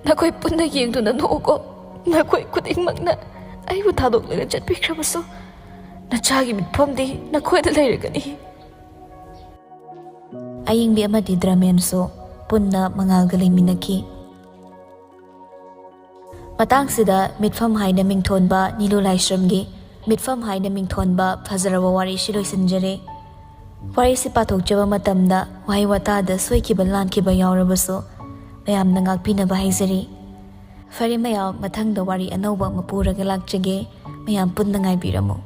ꯅꯈꯣꯏ ꯄꯨꯟꯅ ꯌꯦꯡꯗꯨꯅ ꯅꯣꯛꯎꯀꯣ꯫ ꯅꯈꯣꯏ ꯈꯨꯗꯤꯡꯃꯛꯅ ꯑꯩꯕꯨ ꯊꯥꯗꯣꯛꯂꯒ ꯆꯠꯄꯤꯈ꯭ꯔꯕꯁꯨ ꯅꯆꯥꯒꯤ ꯃꯤꯠꯐꯝꯗꯤ ꯅꯈꯣꯏꯗ ꯂꯩꯔꯒꯅꯤ꯫" ꯑꯌꯤꯡꯕꯤ ꯑꯃꯗꯤ ꯗ꯭ꯔꯃꯦꯟꯁꯨ ꯄꯨꯟꯅ ꯃꯉꯥꯜꯒ ꯂꯩꯃꯤꯟꯅꯈꯤ꯫ ꯃꯇꯥꯡꯁꯤꯗ ꯃꯤꯠꯐꯝ ꯍꯥꯏꯅ ꯃꯤꯡꯊꯣꯟꯕ ꯅꯤꯂꯨ ꯂꯥꯏꯁ꯭ꯔꯝꯒꯤ ꯃꯤꯠꯐꯝ ꯍꯥꯏꯅ ꯃꯤꯡꯊꯣꯟꯕ ꯐꯖꯔꯕ ꯋꯥꯔꯤꯁꯤ ꯂꯣꯏꯁꯤꯟꯖꯔꯦ꯫ ꯋꯥꯔꯤꯁꯤ ꯄꯥꯊꯣꯛꯆꯕ ꯃꯇꯝꯗ ꯋꯥꯍꯩ ꯋꯥꯇꯥꯗ ꯁꯣꯏꯈꯤꯕ ꯂꯥꯟꯈꯤꯕ ꯌꯥꯎꯔꯕꯁꯨ ꯃꯌꯥꯝꯅ ꯉꯥꯛꯄꯤꯅꯕ ꯍꯥꯏꯖꯔꯤ꯫ ꯐꯔꯦ ꯃꯌꯥꯝ, ꯃꯊꯪꯗ ꯋꯥꯔꯤ ꯑꯅꯧꯕ ꯑꯃ ꯄꯨꯔꯒ ꯂꯥꯛꯆꯒꯦ꯫ ꯃꯌꯥꯝ ꯄꯨꯟꯅ ꯉꯥꯏꯕꯤꯔꯝꯃꯨ꯫